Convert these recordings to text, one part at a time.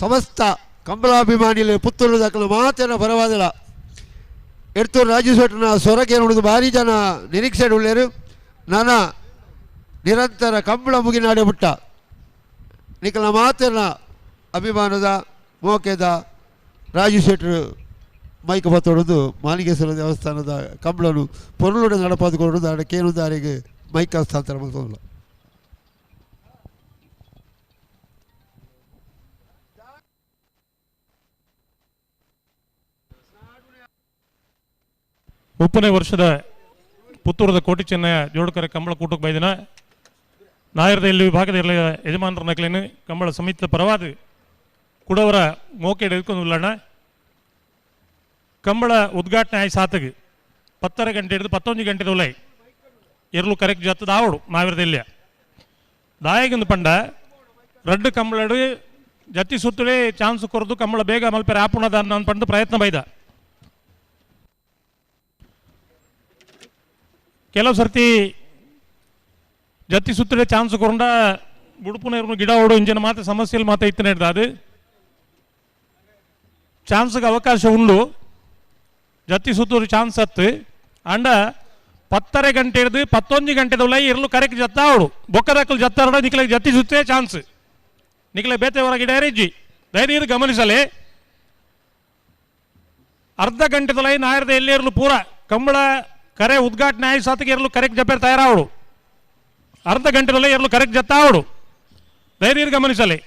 ಸಮಸ್ತ ಕಂಬಳಾಭಿಮಾನಿಲು ಪುತ್ತೂರು ದಾಖಲು ಮಾತೆನ ಪರವಾದಲ ಎಡ್ತೂರು ರಾಜು ಶೆಟ್ಟನ ಸ್ವರಕ್ಕೆ ನೋಡುದು ಭಾರಿ ಜನ ನಿರೀಕ್ಷೆ ಉಳ್ಳೇರು. ನಾನ ನಿರಂತರ ಕಂಬಳ ಮುಗಿನಾಡೆ ಬಿಟ್ಟ ನಿಕಲ ಮಾತೆನ ಅಭಿಮಾನದ ಮೋಕೆದ ರಾಜು ಶೆಟ್ಟರು ಮೈಕ್ ಬತ್ತೊಡೋದು ಮಾಲಿಗೇಶ್ವರ ದೇವಸ್ಥಾನದ ಕಂಬಳನು ಪೊರುಳುಡ ನಡಪಾದು ಕೊಡೋದು ಆಡ ಕೇನುದಾರಿಗೆ ಮೈಕ್ ಹಸ್ತಾಂತರ ಮಾಡ್ತೋಲ್ಲ. 30ನೇ ವರ್ಷದ ಪುತ್ತೂರದ ಕೋಟಿ ಚೆನ್ನಯ ಜೋಡುಕರೆ ಕಂಬಳ ಕೂಟಕ್ಕೆ ಬೈದಿನ ನಾಯರದ ಇಲ್ಲಿ ವಿಭಾಗದ ಎಲ್ಲ ಯಜಮಾನರ ನಕಲೇನು ಕಂಬಳ ಸಮಿತಿಯ ಪರವಾದ ಕುಡವರ ಮೋಕೆ ಹಿಡ್ಕೊಂಡು ಉಲ್ಲಣ್ಣ. ಕಂಬಳ ಉದ್ಘಾಟನೆ ಆಯಿ ಸಾತಗೆ 10:30 ಗಂಟೆ ಹಿಡಿದು 11 ಗಂಟೆ ಉಲೈ ಎರಲು ಕರೆಕ್ಟ್ ಜತ್ತದ ಆವಡು ನಾವಿರದ ಇಲ್ಲಿಯ ದಾಯಗಿಂದ ಪಂಡ ರಡ್ಡು ಕಂಬಳಡು ಜತ್ತಿ ಸುತ್ತಲೇ ಚಾನ್ಸ್ ಕೊರದು ಕಂಬಳ ಬೇಗ ಮಲ್ಪೆರೆ ಆಪುಣದ ನಾನು ಪಂಡು ಪ್ರಯತ್ನ ಬೈದ. ಕೆಲವು ಸರ್ತಿ ಜತ್ತಿ ಸುತ್ತಲೇ ಚಾನ್ಸ್ ಕೊರಂಡ ಬುಡುಪುನ ಗಿಡ ಓಡು ಇಂಜಿನ ಮಾತ್ರ ಸಮಸ್ಯೆಯಲ್ಲಿ ಮಾತ್ರ ಇತ್ತು ಹಿಡ್ದ ಅದು ಚಾನ್ಸ್ಗೆ ಅವಕಾಶ ಉಂಡು ಜತ್ತಿ ಸುತ್ತೂರು ಚಾನ್ಸ್ ಹತ್ತು ಅಂಡ 10:30 ಗಂಟೆ ಹಿಡಿದು 11 ಗಂಟೆದೊಳ ಇರಲು ಕರೆಕ್ಟ್ ಜತ್ತಾವಡು ಬೊಕ್ಕದಕ್ಕಲು ಜತ್ತಾರಡ ನಿಕ್ಲೆ ಜತ್ತಿ ಸುತ್ತೇ ಚಾನ್ಸ್ ನಿಕ್ಲೆ ಬೇತೆ ಹೊರಗೆ ಇಜ್ಜಿ ಧೈರ್ಯ ಗಮನಿಸಲಿ. ಅರ್ಧ ಗಂಟೆದೊಳ ನಾಯರದ ಎಲ್ಲಿ ಇರಲು ಪೂರ ಕಂಬಳ ಕರೆ ಉದ್ಘಾಟನೆ ಆಯಿ ಸಾತಿಗೆ ಇರಲು ಕರೆಕ್ಟ್ ಜಪ್ಪೇರ್ ತಯಾರಾವಡು ಅರ್ಧ ಗಂಟೆದೊಳ ಇರಲು ಕರೆಕ್ಟ್ ಜತ್ತಾವಡು ಧೈರ್ಯ ಗಮನಿಸಲಿ.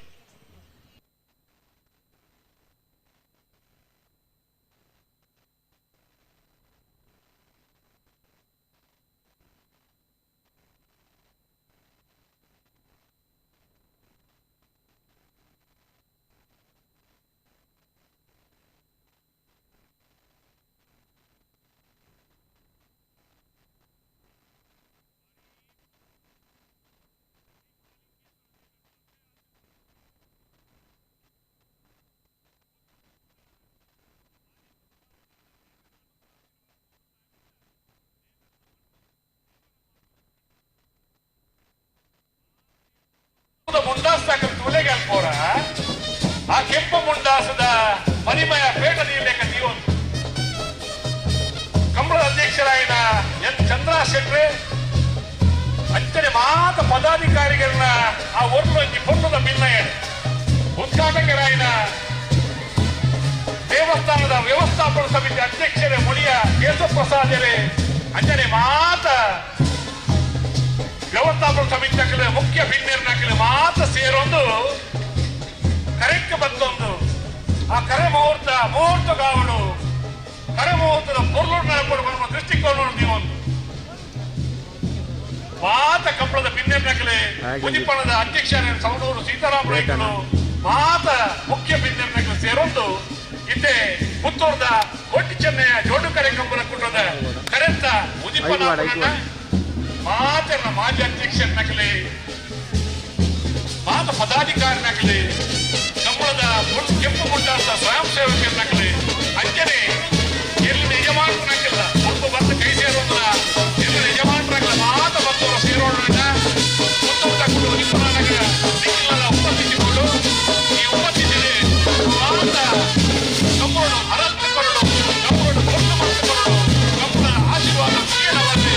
ಮುಂಡಾಸ ಆ ಕೆಂಪು ಮುಂಡಾಸದ ಮರಿಮಯ ಪೇಟ ನೀಡಲೇಕ ದೀವೊಂದು ಕಂಬಳದ ಅಧ್ಯಕ್ಷರಾಯಿನ ಎನ್ ಚಂದ್ರ ಶೆಟ್ರೆ ಅಂಚನೆ ಮಾತ ಪದಾಧಿಕಾರಿಗಳನ್ನ ಆ ಒರ್ಲು ಪೊಣ್ಣದ ಭಿನ್ನಯ ಉದ್ಘಾಟಕರಾಯಿನ ದೇವಸ್ಥಾನದ ವ್ಯವಸ್ಥಾಪನಾ ಸಮಿತಿ ಅಧ್ಯಕ್ಷರೇ ಮುಳಿಯ ಕೇಶವಪ್ರಸಾದರೇ ಅಂಚನೆ ಮಾತ ವ್ಯವಸ್ಥಾಪನಾ ಸಮಿತಿ ಮುಖ್ಯ ಭಿನ್ನರ್ನಕಲು ಮಾತ ಸೇರೊಂದು ಕರೆಕ್ಟ್ ಬಂದೊಂದು ಆ ಕರೆ ಮುಹೂರ್ತ ಮುಹೂರ್ತ ಗಾವಡು ಕರೆ ಮುಹೂರ್ತದ ಪೊರ್ಲು ನಮ್ಮ ದೃಷ್ಟಿಕೋನ ನೀವೊಂದು ಮಾತ ಕಂಬಳದ ಭಿನ್ನರ್ನಕಲೆ ಉದಿಪಣದ ಅಧ್ಯಕ್ಷ ಸವಣೂರು ಸೀತಾರಾಮ ರೈತರು ಮಾತ ಮುಖ್ಯ ಭಿನ್ನರ್ನಕಲು ಸೇರೊಂದು ಇತ್ತೆ ಪುತ್ತೂರದ ಕೋಟಿ ಚೆನ್ನಯ ಜೋಡುಕರೆ ಕಂಬಳ ಕೂಟದ ಕರೆಂತ ಉದಿಪನ ಮಾತನ್ನ ಮಾಜಿ ಅಧ್ಯಕ್ಷರನ್ನಾಗಲಿ ಮಾತ ಪದಾಧಿಕಾರಿನಾಗಲಿ ಕಂಬಳದ ಕೆಂಪು ಮುಂಡಾಸ ಸ್ವಯಂ ಸೇವಕರನ್ನಾಗಲಿ ಅಂಜನೆ ಎಲ್ಲಿ ಯಜಮಾನನಾಗಿಲ್ಲ ಒಬ್ಬ ಬಂದು ಕೈ ಸೇರೋದ್ರ ಎಲ್ಲಿ ಯಜಮಾನರಾಗಲ್ಲ ಮಾತ ಬಂದವರು ಸೇರೋಣ ಉಪಸ್ಥಿತಿಗಳು ಈ ಉಪಸ್ಥಿತಿ ಮಾತ ಕಂಬಳು ಅರತ್ತುಕೊಳ್ಳು ಕಂಬಳು ಕೊಟ್ಟು ಮಾಡಿಕೊಳ್ಳು ಕಂಬಳ ಆಶೀರ್ವಾದ ಕೀಳವಲ್ಲಿ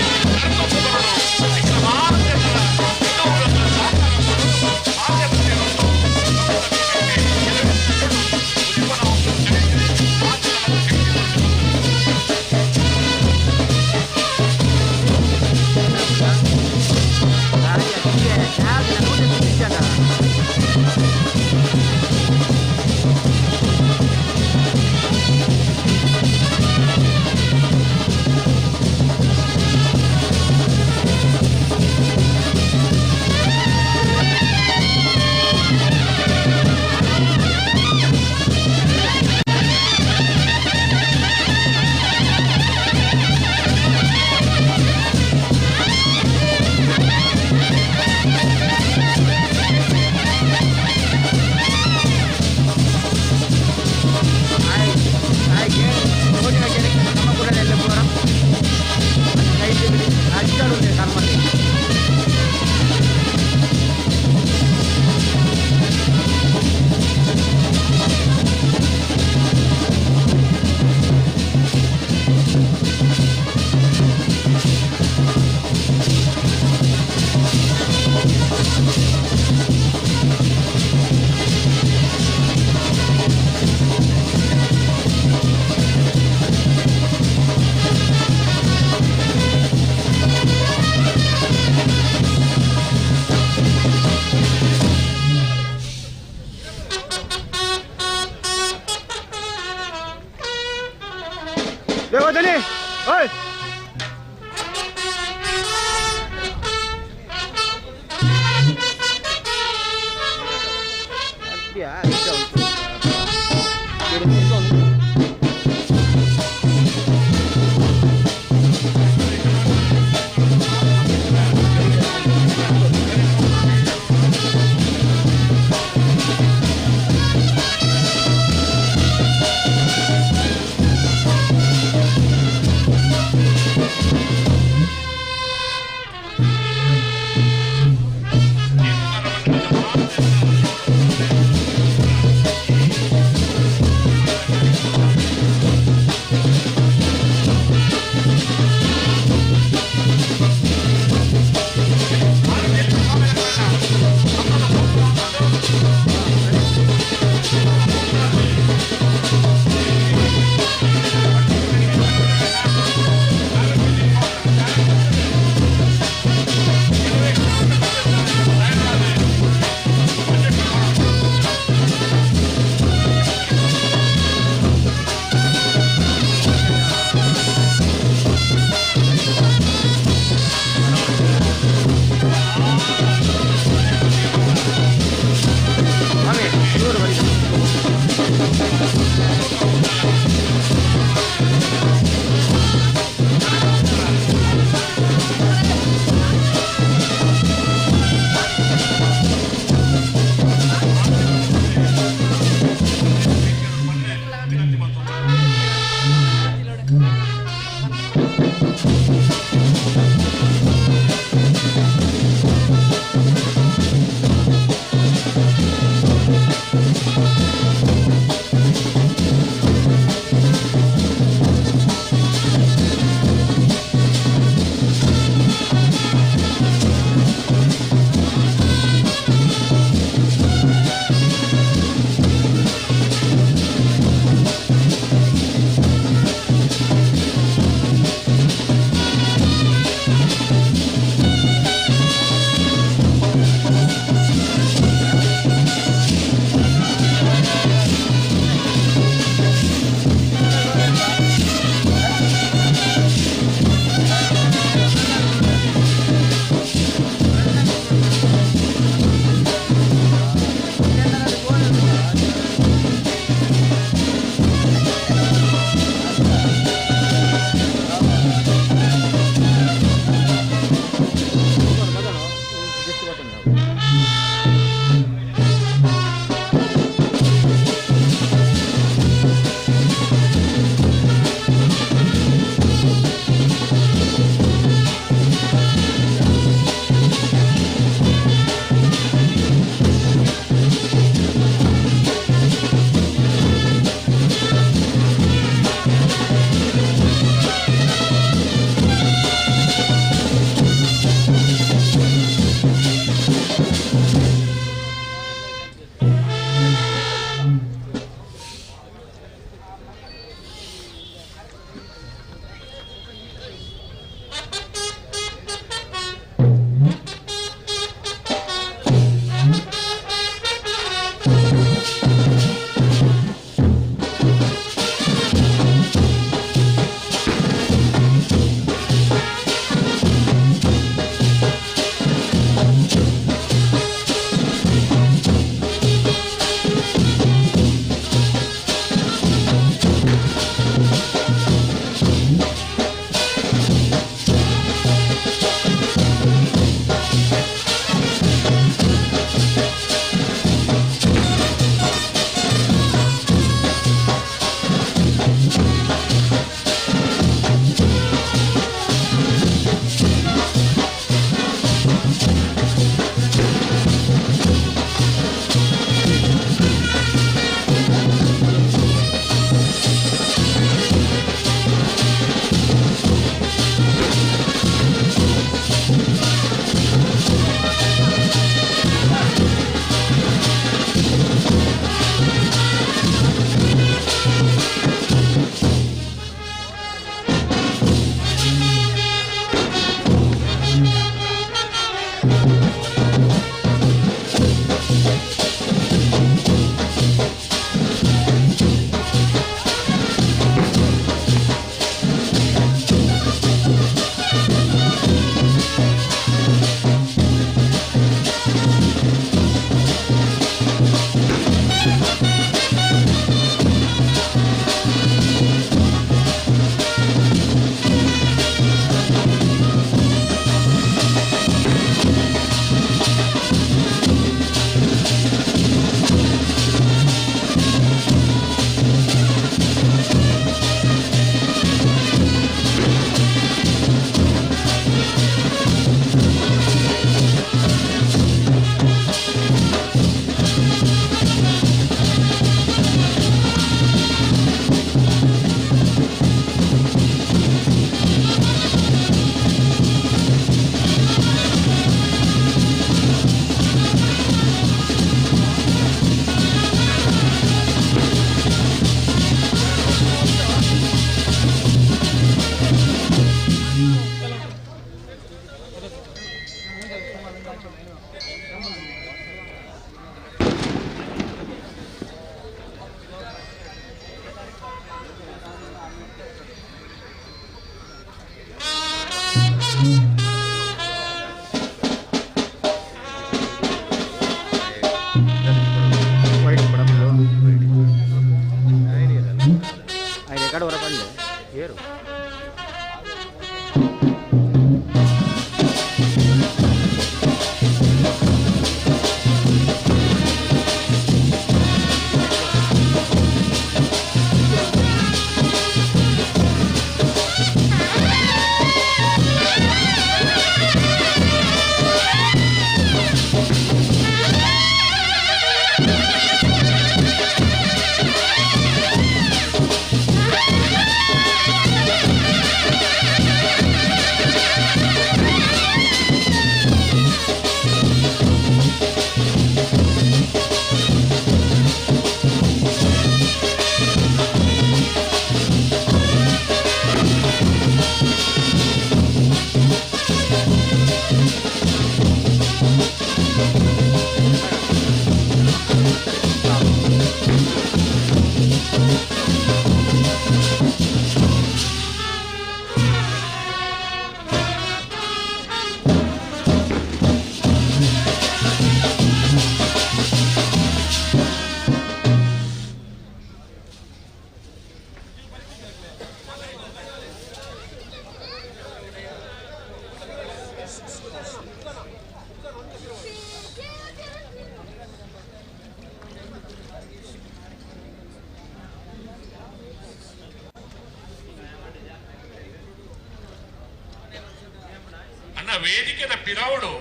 ವೇದಿಕೆದ ಪಿರವುಡು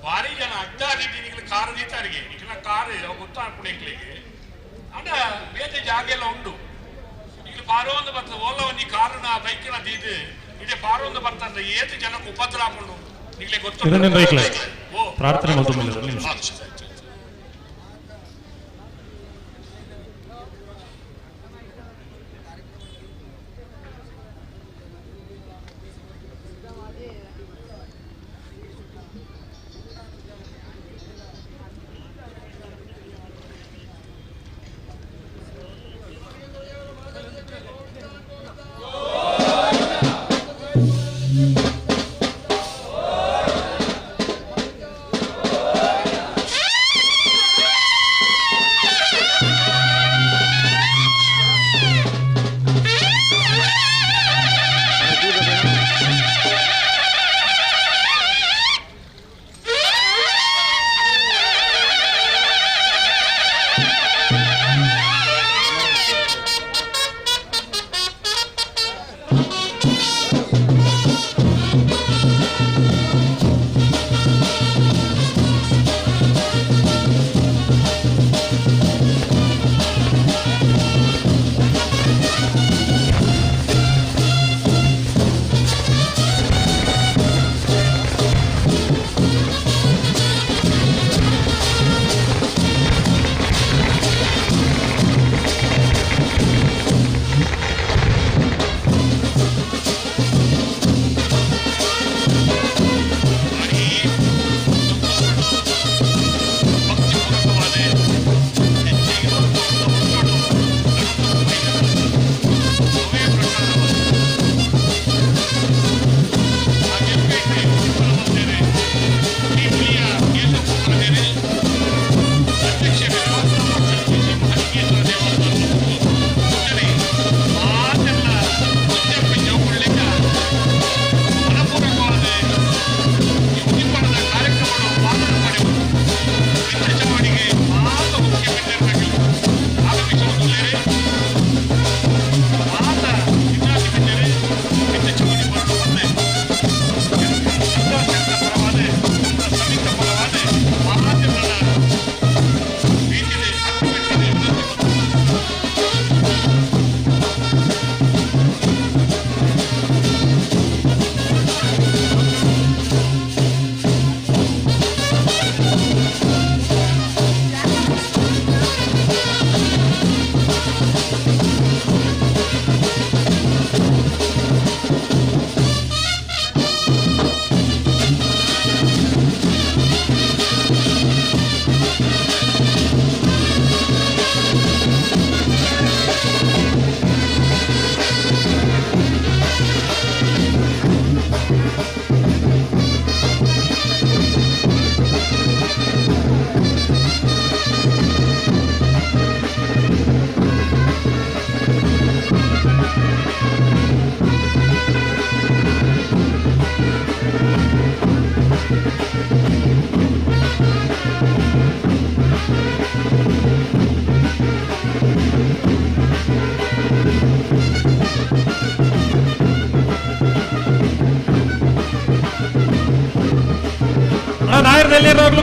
ಭಾರಿ ಜನ ಅಡ್ಡಾದಿದ್ದಿ ನಿಕ್ಲ ಕಾರು ದೀತಾರಿಗೆ ನಿಕ್ಲ ಕಾರು ಗೊತ್ತಾಗ್ಬಿಡು ಎಂಕ್ಲಿಗೆ ಅಂಡ ಬೇತೆ ಜಾಗ ಎಲ್ಲ ಉಂಡು ಈಗ ಪಾರೋಂದು ಬರ್ತದೆ ಓಲ ಒಂಜಿ ಕಾರುನ ಬೈಕಿನ ದೀದು ಇದೇ ಪಾರೋಂದು ಬರ್ತಂತ ಏತು ಜನಕ್ಕೆ ಉಪದ್ರ ಆಪುಂಡು ನಿಕ್ಲೆ ಗೊತ್ತು. ಪ್ರಾರ್ಥನೆ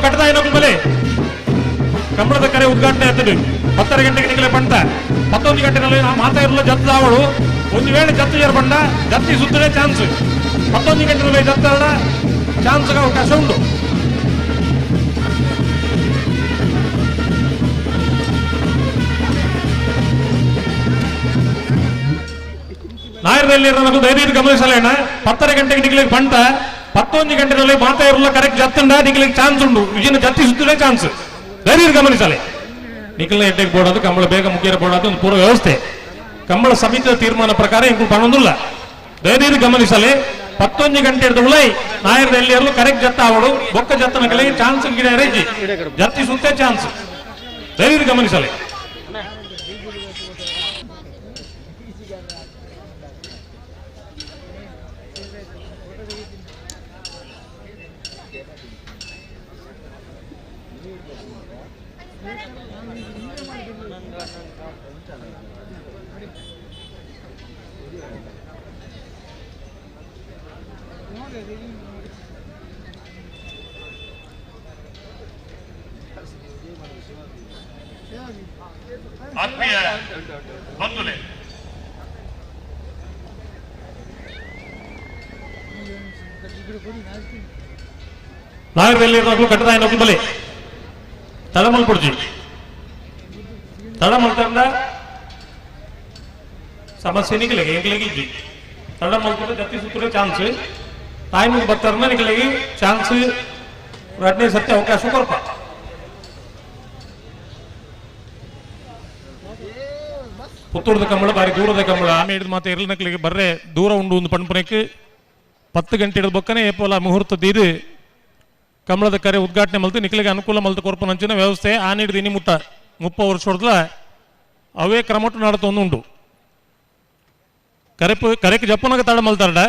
ಕಟ್ಟದಾಯಿನೊಬ್ಬಲೆ ಕಂಬಳದ ಕರೆ ಉದ್ಘಾಟನೆ ಆಗ್ತದೆ. 10:30 ಗಂಟೆಗೆ ನಿಗಲೆ ಬಂಟ 11 ಗಂಟೆನಲ್ಲಿ ನಾವು ಮಾತಾಡಿರಲು ಜತ್ತಾವಳು ಒಂದು ವೇಳೆ ಜತ್ತು ಜರ ಬಂಡ ಜತ್ತಿ ಸುತ್ತಲೇ ಚಾನ್ಸ್ 11 ಗಂಟೆನಲ್ಲಿ ಜತ್ತಲ್ಲ ಚಾನ್ಸ್ ಅವಕಾಶ ಉಂಟು. ನಾಯರದಲ್ಲಿ ದಯವಿಟ್ಟು ಗಮನಿಸಲೇಣ 10:30 ಗಂಟೆಗೆ ನಿಗಲೆ ಬಂಟ 11 ಗಂಟೆನಲ್ಲಿ ಮಾತಾಡಿರಲು ಕರೆಕ್ಟ್ ಜತ್ತಂಡ ನಿಗಲಿಗೆ ಚಾನ್ಸ್ ಉಂಟು. ವಿಜಯನ ಜತ್ತಿ ಸುತ್ತಲೇ ಚಾನ್ಸ್ ದಯವಿಟ್ಟು ಗಮನಿಸಲೆ. ನಿಖಲ್ನ ಎಡ್ಡೆಗೆ ಬೋಡೋದು ಕಂಬಳ ಬೇಗ ಮುಗಿಯರ ಬೋಡೋದು ಒಂದು ಪೂರ್ವ ವ್ಯವಸ್ಥೆ ಕಂಬಳ ಸಮಿತಿಯ ತೀರ್ಮಾನ ಪ್ರಕಾರ ಇಂಕು ಪಣೊಂದುಲ್ಲ. ದಯವಿಟ್ಟು ಗಮನಿಸಲೆ 11 ಗಂಟೆ ಉಳೈ ನಾಯರದ ಎಲ್ಲಿಯಲ್ಲೂ ಕರೆಕ್ಟ್ ಜತ್ತ ಅವಳು ಬೊಕ್ಕ ಜತ್ತನ ಕಲೆಗೆ ಚಾನ್ಸ್ ಗಿಡ ರೇಜಿ ಜತ್ತಿ ಸುತ್ತೆ ಚಾನ್ಸ್ ದಯವಿಟ್ಟು ಗಮನಿಸಲೆ. ಆತ್ಮೀಯ ಬಂಧುಲೆ, ನಾಗರದಲ್ಲಿ ಕಟ್ಟದಾಯ ಬಲೆ ತಡಮಲ್ ಪುಡ್ಜಿ ತಡಮಲ್ ತಂದ ಸಮಸ್ಯೆ ನಿಗಲಿಗೆ ಎಂಗ್ಲಿಗೆ ಇಜ್ಜಿ ತಡಮಲ್ ಕೂಡ ಜತ್ತಿ ಸುತ್ತಲೇ ಚಾನ್ಸ್ ಟೈಮ್ ಬರ್ತಾರ ನಿಗಲಿಗೆ ಚಾನ್ಸ್ ಎರಡನೇ ಸರ್ತಿ ಅವಕಾಶ ಕೊರಪ. ಪುತ್ತೂರದ ಕಂಬಳ ಬಾರಿ ದೂರದ ಕಂಬಳ ಆಮೆ ಹಿಡಿದು ಮಾತ್ರ ಇರಲಿ ನಕ್ಲಿಗೆ ಬರ್ರೆ ದೂರ ಉಂಡು ಒಂದು ಪಣ್ಪುನಕ್ಕೆ 10 ಗಂಟೆ ಹಿಡಿದು ಬೊಕ್ಕನೆ ಏಪೋಲ ಮುಹೂರ್ತ ದೀದು ಕಂಬಳದ ಕರೆ ಉದ್ಘಾಟನೆ ಮಲ್ತು ನಿಕ್ಲಿಗೆ ಅನುಕೂಲ ಮಲ್ತು ಕೊರ್ಪನಂಚಿನ ವ್ಯವಸ್ಥೆ ಆನೆ ಹಿಡಿದು ಇನಿ ಮುಟ್ಟ 30 ವರ್ಷ ಹೊಡೆದ್ಲ ಅವೇ ಕ್ರಮಟ್ಟು ನಡತೊಂದು ಉಂಟು. ಕರೆಪು ಕರೆಕ್ ಜಪ್ಪುನಗ ತಡ ಮಲ್ತಾರಡ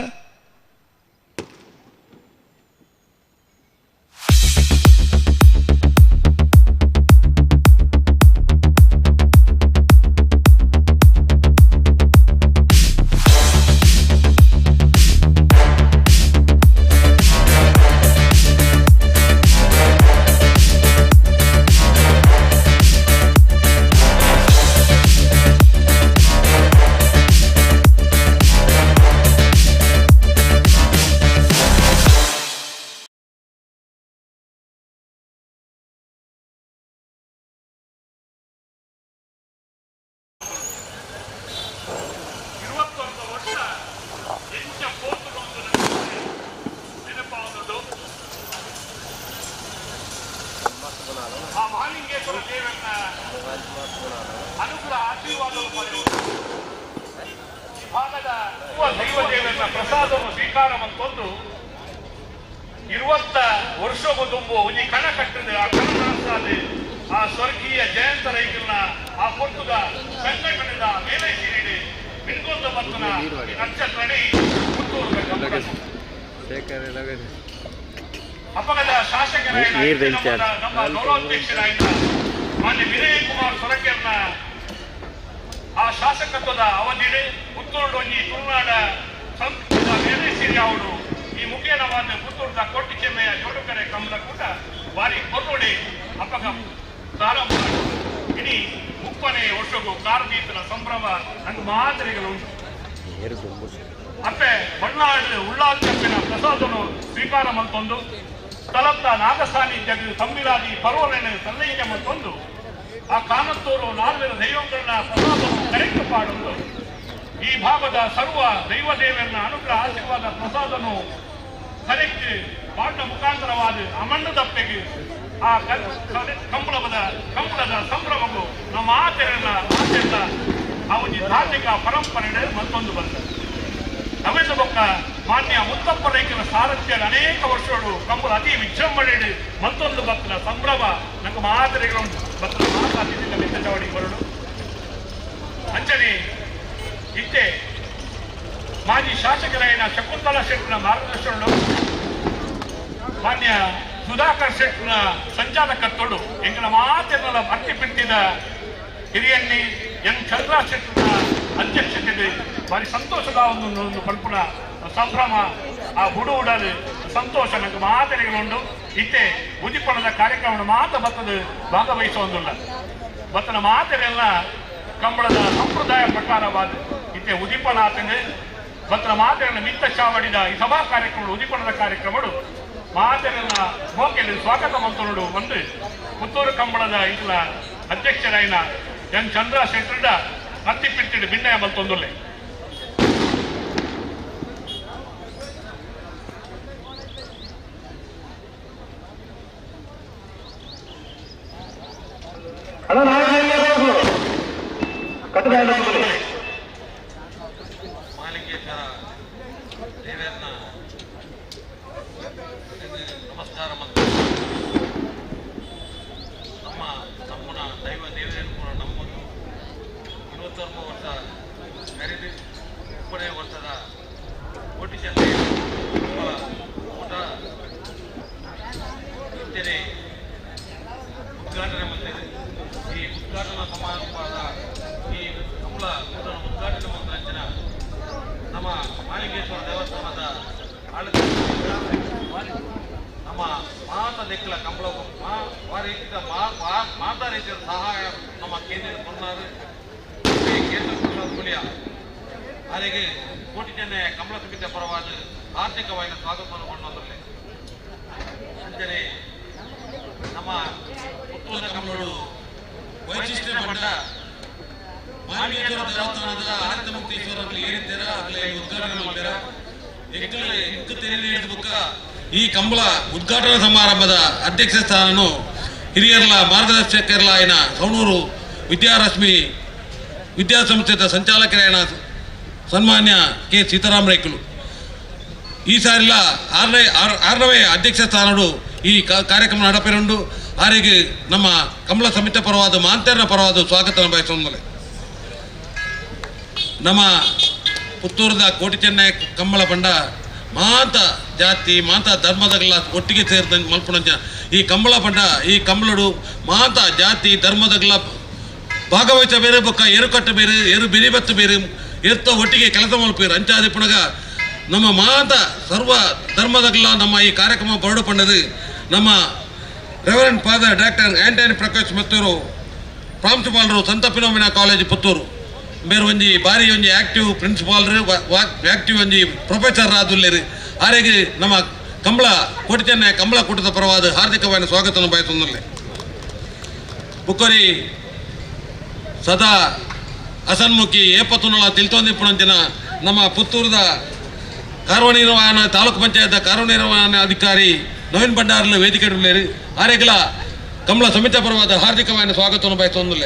ಪ್ರಸಾದವನ್ನು ಸ್ವೀಕಾರ ಮಂತೊಂದು 20 ವರ್ಷಕ್ಕೂ ತುಂಬು ಒಂಜಿ ಕಣ ಕಟ್ಟದ ಆ ಕಣ ಕನಸಾದ ಆ ಸ್ವರ್ಗೀಯ ಜಯಂತ ರೈತನ ಆ ಪೊರ್ತುದ ಸಂಘಟನೆದ ಮೇಲೆ ಸೀರಿಡಿ ಮಿನ್ಕೊಂದ ಬರ್ತನ ನಕ್ಷತ್ರಡಿ ಪುತ್ತೂರು ಅಪಗದ ಶಾಸಕರಾದ ನಮ್ಮ ಗೌರವಾಧ್ಯಕ್ಷರಾದ ಮಾನ್ಯ ವಿನಯ್ ಕುಮಾರ್ ಸೊರಕೆರ್ನ ಆ ಶಾಸಕತ್ವದ ಅವಧಿಡೆ ಪುತ್ತೂರು ಒಂಜಿ ತುಳುನಾಡ ಸಂಸ್ಕೃತ ಮೇಲೆ ಸಿರಿ ಅವರು ಈ ಮುಖೇನವಾದ ಪುತ್ತೂರದ ಕೋಟಿ ಚೆಮ್ಮೆಯ ಜೋಡುಕರೆ ಕಂಬಳ ಕೂಡ ಬಾರಿ ಕೊರೊಡೆ ಅಪಗ ಪ್ರಾರಂಭ ಇಡೀ 30ನೇ ವರ್ಷಕ್ಕೂ ಕಾರ್ದೀತನ ಸಂಭ್ರಮ ನಂಗೆ ಮಾದರಿಗಳು ಉಂಟು. ಅಪ್ಪೆ ಬಣ್ಣಾಡು ಉಳ್ಳಾಲ್ಕಪ್ಪಿನ ಪ್ರಸಾದನು ಸ್ವೀಕಾರ ಮಂತೊಂದು ಸ್ಥಳತ್ತ ನಾಗಸಾನ್ನಿಧ್ಯ ತಂಬಿರಾದಿ ಪರ್ವಲೆನೆ ಸಲ್ಲೈಕೆ ಮಂತೊಂದು ಆ ಕಾನತ್ತೂರು ನಾಲ್ವರು ದೈವಗಳನ್ನ ಪ್ರಸಾದನು ಕರೆಕ್ಟ್ ಪಾಡೊಂದು ಈ ಭಾಗದ ಸರ್ವ ದೈವ ದೇವರನ್ನ ಅನುಗ್ರಹ ಆಶೀರ್ವಾದ ಪ್ರಸಾದನು ಕರೆಕ್ಟ್ ಪಾಠ ಮುಖಾಂತರವಾದ ಅಮಣ್ಣದಪ್ಪೆಗೆ ಆ ಕಂಬಳದ ಸಂಭ್ರಮಗೂ ನಮ್ಮ ಆಚರಣೆ ಆಚರಿಸ ಆ ಒಂದು ಧಾರ್ಮಿಕ ಪರಂಪರೆ ಮತ್ತೊಂದು ಬಂದ ನವೆಂದ ಬೊಕ್ಕ ಮಾನ್ಯ ಮುತ್ತಪ್ಪ ರೈಕನ ಸಾರಥ್ಯದ ಅನೇಕ ವರ್ಷಗಳು ಕಂಬಳ ಅತಿ ವಿಜೃಂಭಣೆ ಮತ್ತೊಂದು ಭಕ್ತನ ಸಂಭ್ರಮ ನಂಗೆ ಮಾದರಿಗಳು ಭಕ್ತನ ಮಾತಾತಿದ್ದ ಮೆತ್ತ ಚಾವಡಿ ಬರಡು ಅಂಚನೆ ಇತ್ತೆ ಮಾಜಿ ಶಾಸಕರಾಯನ ಶಕುಂತಲಾ ಶೆಟ್ಟನ ಮಾರ್ಗದರ್ಶನಗಳು ಮಾನ್ಯ ಸುಧಾಕರ್ ಶೆಟ್ಟನ ಸಂಚಾಲಕತ್ವಗಳು ಎಂಗಳ ಮಾತೆಲ್ಲ ಅತ್ತಿ ಬಿಟ್ಟಿದ ಹಿರಿಯನ್ನಿ ಎನ್ ಚಂದ್ರ ಶೆಟ್ಟನ ಅಧ್ಯಕ್ಷತೆ ಭಾರಿ ಸಂತೋಷದ ಒಂದು ಕಲ್ಪನ ಸಂಭ್ರಮ ಆ ಹುಡು ಉಡಲು ಸಂತೋಷ ನಂಗೆ ಮಾತನೆಗಳುಂಟು. ಇತ್ತೆ ಉದಿಪಣದ ಕಾರ್ಯಕ್ರಮ ಮಾತ ಬತ್ತದ ಭಾಗವಹಿಸುವುದಿಲ್ಲ ಬತ್ತನ ಮಾತೆಲ್ಲ ಕಂಬಳದ ಸಂಪ್ರದಾಯ ಪ್ರಕಾರವಾದ ಇತ್ತೆ ಉದಿಪಣ ಆತಂದ್ರೆ ಬತ್ತನ ಮಾತೆಯನ್ನು ಮಿತ್ತ ಚಾವಡಿದ ಈ ಸಭಾ ಕಾರ್ಯಕ್ರಮ ಉದಿಪಣದ ಕಾರ್ಯಕ್ರಮಗಳು ಮಾತೆಲ್ಲ ಮೋಕೆಯಲ್ಲಿ ಸ್ವಾಗತ ಮಂತನುಡು ಒಂದು ಪುತ್ತೂರು ಕಂಬಳದ ಇಂಕ್ಲ ಅಧ್ಯಕ್ಷರಾಯಿನ ಎನ್ ಚಂದ್ರ ಶೆಟ್ಟರ್ಡ ಅತ್ತಿ ಪಿಟ್ಟಿಡು ಭಿನ್ನಯ ಮಲ್ತೊಂದುಲ್ಲೆ. ಮಾಲಿಂಗೇಶ್ವರ ದೇವರನ್ನ ನಮಸ್ಕಾರ ಮತ್ತು ನಮ್ಮ ನಮ್ಮನ ದೈವ ದೇವರನ್ನು ಕೂಡ ನಮ್ಮನ್ನು 21 ವರ್ಷ ಕರೆದು 30ನೇ ವರ್ಷದ ಕೋಟಿ ಜನತೆ ಊಟ ಇತ್ತನೆ ಉದ್ಘಾಟನೆ ಬಂದಿದೆ. ಈ ಉದ್ಘಾಟನಾ ಸಮಾರಂಭದ ಈ ಕಂಬಳ ಊಟದ ಉದ್ಘಾಟನೆ ಮಂತ್ರಂಚಿನ ನಮ್ಮ ಮಾಲಿಂಗೇಶ್ವರ ದೇವಸ್ಥಾನದ ಆಡಳಿತ ನಮ್ಮ ಮಾತ ನೆಕ್ಕಲ ಕಂಬಳ ರೀತಿಯ ಮಾತಾ ರೀತಿಯ ಸಹಾಯ ನಮ್ಮ ಕೇಂದ್ರ ಕೊನ್ನಾರು ಕೇಂದ್ರ ಕುಲಿಯ ಅರೆಗೆ ಕೋಟಿ ಜನ ಕಮಲ ಸಮಿತಿಯ ಪರವಾದ ಆರ್ಥಿಕವಾಗಿ ಸ್ವಾಗತವನ್ನು ಕೊಂಡೊಂದರಲ್ಲಿ ಅಂಚನೆ ನಮ್ಮ ಪುತ್ತೂರ ಕಮಲಗಳು ವೈಶಿಷ್ಟ್ಯ ಪಟ್ಟ ಮಾಲಿಕೇಶ್ವರ ದೇವಸ್ಥಾನದ ಆನಂದ ಮುಕ್ತೇಶ್ವರ ಏರಿದ್ದೀರ ಆಗಲೇ ಉದ್ಘಾಟನೆ ಮಾಡ್ತೀರ. ಎಂಕು ತೆರೆ ಬುಕ್ಕ ಈ ಕಂಬಳ ಉದ್ಘಾಟನಾ ಸಮಾರಂಭದ ಅಧ್ಯಕ್ಷ ಸ್ಥಾನನು ಹಿರಿಯರ್ಲ ಮಾರ್ಗದರ್ಶಕರ್ಲ ಆಯ್ನ ಸವಣೂರು ವಿದ್ಯಾರಶ್ಮಿ ವಿದ್ಯಾಸಂಸ್ಥೆದ ಸಂಚಾಲಕರಾಯಣ ಸನ್ಮಾನ್ಯ ಕೆ ಸೀತಾರಾಮ ರೈಕುಲು ಈ ಸಾರಿಲ ಆರನೇ ಅಧ್ಯಕ್ಷ ಸ್ಥಾನಡು ಈ ಕಾರ್ಯಕ್ರಮ ನಡಪೆರುಂಡು. ಆರಿಗೆ ನಮ್ಮ ಕಮಲ ಸಮಿತಿ ಪರವಾದ ಮಾಂತರ್ನ ಪರವಾದ ಸ್ವಾಗತ ಬಯಸುವುದಿಲ್ಲ. ನಮ್ಮ ಪುತ್ತೂರದ ಕೋಟಿ ಚೆನ್ನೈ ಕಂಬಳ ಪಂಡ ಮಾತ ಜಾತಿ ಮಾತ ಧರ್ಮದಗಲ ಒಟ್ಟಿಗೆ ಸೇರಿದ ಮಲ್ಪುಣಂಚ ಈ ಕಂಬಳ ಪಂಡ ಈ ಕಂಬಳಡು ಮಾತ ಜಾತಿ ಧರ್ಮದಗಲ ಭಾಗವಹಿಸ ಬೇರೆ ಬೊಕ್ಕ ಏರುಕಟ್ಟು ಬೇರೆ ಏರು ಬಿರಿಬತ್ತು ಬೇರೆ ಏರ್ತ ಒಟ್ಟಿಗೆ ಕೆಲಸ ಮಲ್ಪೇರು ಅಂಚಾದಿ ಪುಣಗ ನಮ್ಮ ಮಾತ ಸರ್ವ ಧರ್ಮದಗಲ ನಮ್ಮ ಈ ಕಾರ್ಯಕ್ರಮ ಬರಡು ಪಂಡದು ನಮ್ಮ reverend father doctor Antony Prakash Mattur ಪ್ರಾಂಶುಪಾಲರು ಸಂತ ಫಿಲೋಮಿನಾ ಕಾಲೇಜ್ ಪುತ್ತೂರು ಬೇರೆ ಒಂಜಿ ಬಾರಿ ಒಂಜಿ ಆಕ್ಟಿವ್ ಪ್ರಿನ್ಸಿಪಾಲ್ರು ಆಕ್ಟಿವ್ ಒಂಜಿ ಪ್ರೊಫೆಸರ್ ಆದುಲ್ಲೇರು. ಆರೆಗೆ ನಮ್ಮ ಕಂಬಳ ಕೋಟಿ ಚೆನ್ನೈ ಕಂಬಳ ಕೂಟದ ಪರವಾದ ಹಾರ್ದಿಕವಾದ ಸ್ವಾಗತವನ್ನು ಬಯಸುವುದಿಲ್ಲ. ಬುಕ್ಕೊರಿ ಸದಾ ಅಸನ್ಮುಖಿ ಏಪತ್ತುನಳ ತಿಳ್ತೊಂದಿಪ್ಪುನಂಚಿನ ನಮ್ಮ ಪುತ್ತೂರದ ಕಾರ್ಯನಿರ್ವಹಣಾ ತಾಲೂಕು ಪಂಚಾಯತ್ ಕಾರ್ಯನಿರ್ವಹಣಾ ಅಧಿಕಾರಿ ನವೀನ್ ಭಂಡಾರ್ಲು ವೇದಿಕೆ ಉಳ್ಳೇರು. ಆರೆಗ್ಲ ಕಮಲ ಸಮಿತಿ ಪರವಾದ ಹಾರ್ದಿಕವಾದ ಸ್ವಾಗತವನ್ನು ಬಯಸುವುದಿಲ್ಲ.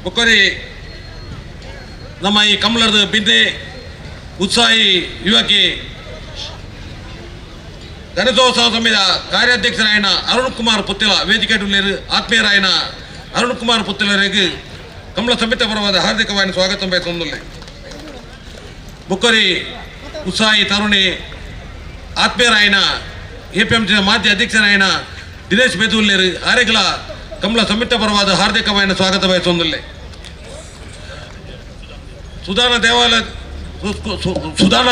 ಬುಕ್ಕೊರಿ ನಮ್ಮ ಈ ಕಮಲದ ಬಿಂದೆ ಉತ್ಸಾಹಿ ಯುವಕಿ ಗಣೇಶೋತ್ಸವ ಸಮಿತಿಯ ಕಾರ್ಯಾಧ್ಯಕ್ಷರಾಯನ ಅರುಣ್ ಕುಮಾರ್ ಪುತ್ತಿಲ ವೇದಿಕೆ ಉಳ್ಳೇರು. ಆತ್ಮೀಯರಾಯನ ಅರುಣ್ ಕುಮಾರ್ ಪುತ್ತಿಲರಿಗೆ ಕಮಲ ಸಮಿತಿ ಪರವಾದ ಹಾರ್ದಿಕವಾದ ಸ್ವಾಗತ ಬಯಸುವುದಿಲ್ಲ. ಬುಕ್ಕೊರಿ ಉತ್ಸಾಹಿ ತರುಣಿ ಆತ್ಮೀಯರಾಯನ ಎಪಿಎಂಸಿ ಮಾಜಿ ಅಧ್ಯಕ್ಷರಾಯನ ದಿನೇಶ್ ಬೇದೂಲ್ಲೇರು ಆರೆಗ್ಲ ಕಮಲ ಸಮಿತಿ ಪರವಾದ ಹಾರ್ದಿಕವಾದ ಸ್ವಾಗತ ಬಯಸುವುದಿಲ್ಲ. ಸುಧಾರಣ ದೇವಾಲಯ ಸುಧಾರಣ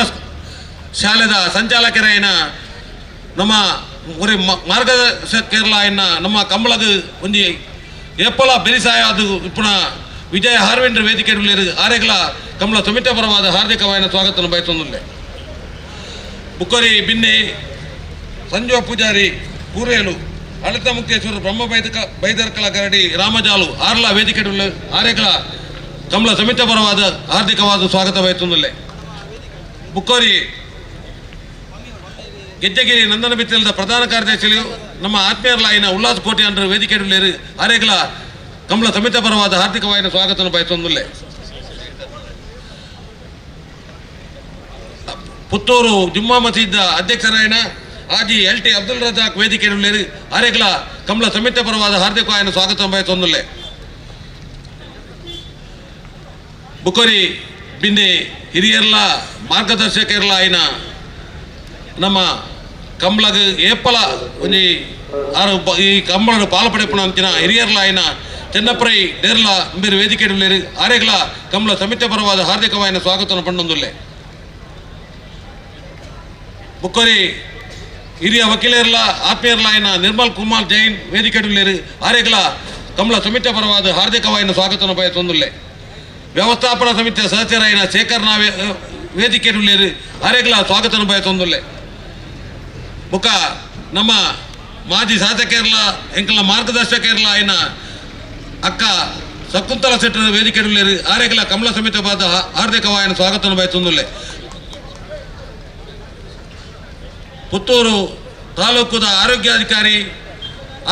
ಶಾಲೆದ ಸಂಚಾಲಕರಾಯನ ನಮ್ಮ ಒರಿ ಮಾರ್ಗದರ್ಶಕರ್ಲಾಯನ ನಮ್ಮ ಕಂಬಳದ ಒಂಜಿ ಏಪಲ ಬೆರಿಸಾಯ ಅದು ಇಪ್ಪುನ ವಿಜಯ ಹಾರ್ವೆಂಡ್ರ ವೇದಿಕೆ ಉಳ್ಳೇರು. ಆರೆಗ್ಲ ಕಮಲ ಸಮಿತಿ ಪರವಾದ ಹಾರ್ದಿಕವಾದ ಸ್ವಾಗತವನ್ನು ಬಯಸುವುದಿಲ್ಲ. ಬುಕ್ಕೊರಿ ಬಿನ್ನಿ ಸಂಜೀವ ಪೂಜಾರಿ ಪೂರೇಲು ಅಳಿತ ಮುಕ್ತೇಶ್ವರ ಬ್ರಹ್ಮ ಬೈದರ್ಕಲ ಗರಡಿ ರಾಮಜಾಲು ಆರ್ಲ ವೇದಿಕೆ ಉಳ್ಳ ಆರೆಗ್ಲ ಕಮಲ ಸಮಿತಿ ಪರವಾದ ಹಾರ್ದಿಕವಾದ ಸ್ವಾಗತ ಬಯಸುವುದಿಲ್ಲ. ಬುಕ್ಕೋರಿ ಗೆಜ್ಜೆಗಿರಿ ನಂದನ ಬಿತ್ತಲದ ಪ್ರಧಾನ ಕಾರ್ಯದರ್ಶಿ ನಮ್ಮ ಆತ್ಮೀಯರ್ಲಾಯಿನ ಉಲ್ಲಾಸ್ ಕೋಟಿ ಅಂಡ್ರ ವೇದಿಕೆ ಉಳ್ಳೇರು. ಆರೆಗ್ಲ ಕಮಲ ಸಮಿತಿ ಪರವಾದ ಹಾರ್ದಿಕವಾದ ಸ್ವಾಗತವನ್ನು ಬಯಸುವುದಿಲ್ಲ. ಪುತ್ತೂರು ಜುಮ್ಮಾ ಮಸೀದ್ ಅಧ್ಯಕ್ಷರಾಯನ ಆಜಿ ಎಲ್ ಟಿ ಅಬ್ದುಲ್ ರಜಾಕ್ ವೇದಿಕೆ ಉಳ್ಳೇರು. ಆರೆಗ್ಲ ಕಮಲ ಸಮಿತಿ ಪರವಾದ ಹಾರ್ದಿಕವಾದ ಸ್ವಾಗತ ಬಯಸುವುದಿಲ್ಲ. ಬುಕ್ಕೊರಿ ಬಿಂದೆ ಹಿರಿಯರ್ಲ ಮಾರ್ಗದರ್ಶಕರ್ಲ ಆಯ್ನ ನಮ್ಮ ಕಂಬಳಗ್ ಏಪಲ ಒಂಜಿ ಆರು ಈ ಕಂಬಳಡು ಪಾಲು ಅಂಚಿನ ಹಿರಿಯರ್ಲ ಆಯ್ನ ಚೆನ್ನಪ್ರೈ ಡೇರ್ಲ ಬೇರೆ ವೇದಿಕೆ ಉಳ್ಳೇರು. ಆರೆಗ್ಲ ಕಮಲ ಸಮಿತಿ ಪರವಾದ ಹಾರ್ದಿಕವಾದ ಸ್ವಾಗತವನ್ನು ಪಂಡೊಂದುಲ್ಲೆ. ಬುಕ್ಕೊರಿ ಹಿರಿಯ ವಕೀಲರ್ಲ ಆತ್ಮೀಯರ್ಲ ಆಯ್ನ ನಿರ್ಮಲ್ ಕುಮಾರ್ ಜೈನ್ ವೇದಿಕೆ ಉಳ್ಳೇರು. ಆರೆಗ್ಲ ಕಮಲ ಸಮಿತಿ ಪರವಾದ ಹಾರ್ದಿಕವಾದ ಸ್ವಾಗತವನ್ನು ಬಯಸುವುದಿಲ್ಲ. ವ್ಯವಸ್ಥಾಪನಾ ಸಮಿತಿಯ ಸದಸ್ಯರಾಯಿನ ಶೇಖರ್ ನಾವೇ ವೇದಿಕೆ ಉಳ್ಳೇರು. ಆರೆಗ್ಲ ಸ್ವಾಗತವನ್ನು ಬಯಸುವುದಿಲ್ಲ. ಬುಕ್ಕ ನಮ್ಮ ಮಾಜಿ ಶಾಸಕರ್ಲ ಎಂಕಲ್ನ ಮಾರ್ಗದರ್ಶಕರ್ಲ ಆಯ್ನ ಅಕ್ಕ ಶಕುಂತಲ ಶೆಟ್ಟರ್ ವೇದಿಕೆ ಉಳ್ಳೇರು. ಆರೆಗ್ಲ ಕಮಲ ಸಮಿತಿ ಬಾದ ಹಾರ್ದಿಕವಾದ ಸ್ವಾಗತವನ್ನು ಬಯಸುವುದಿಲ್ಲ. ಪುತ್ತೂರು ತಾಲೂಕುದ ಆರೋಗ್ಯಾಧಿಕಾರಿ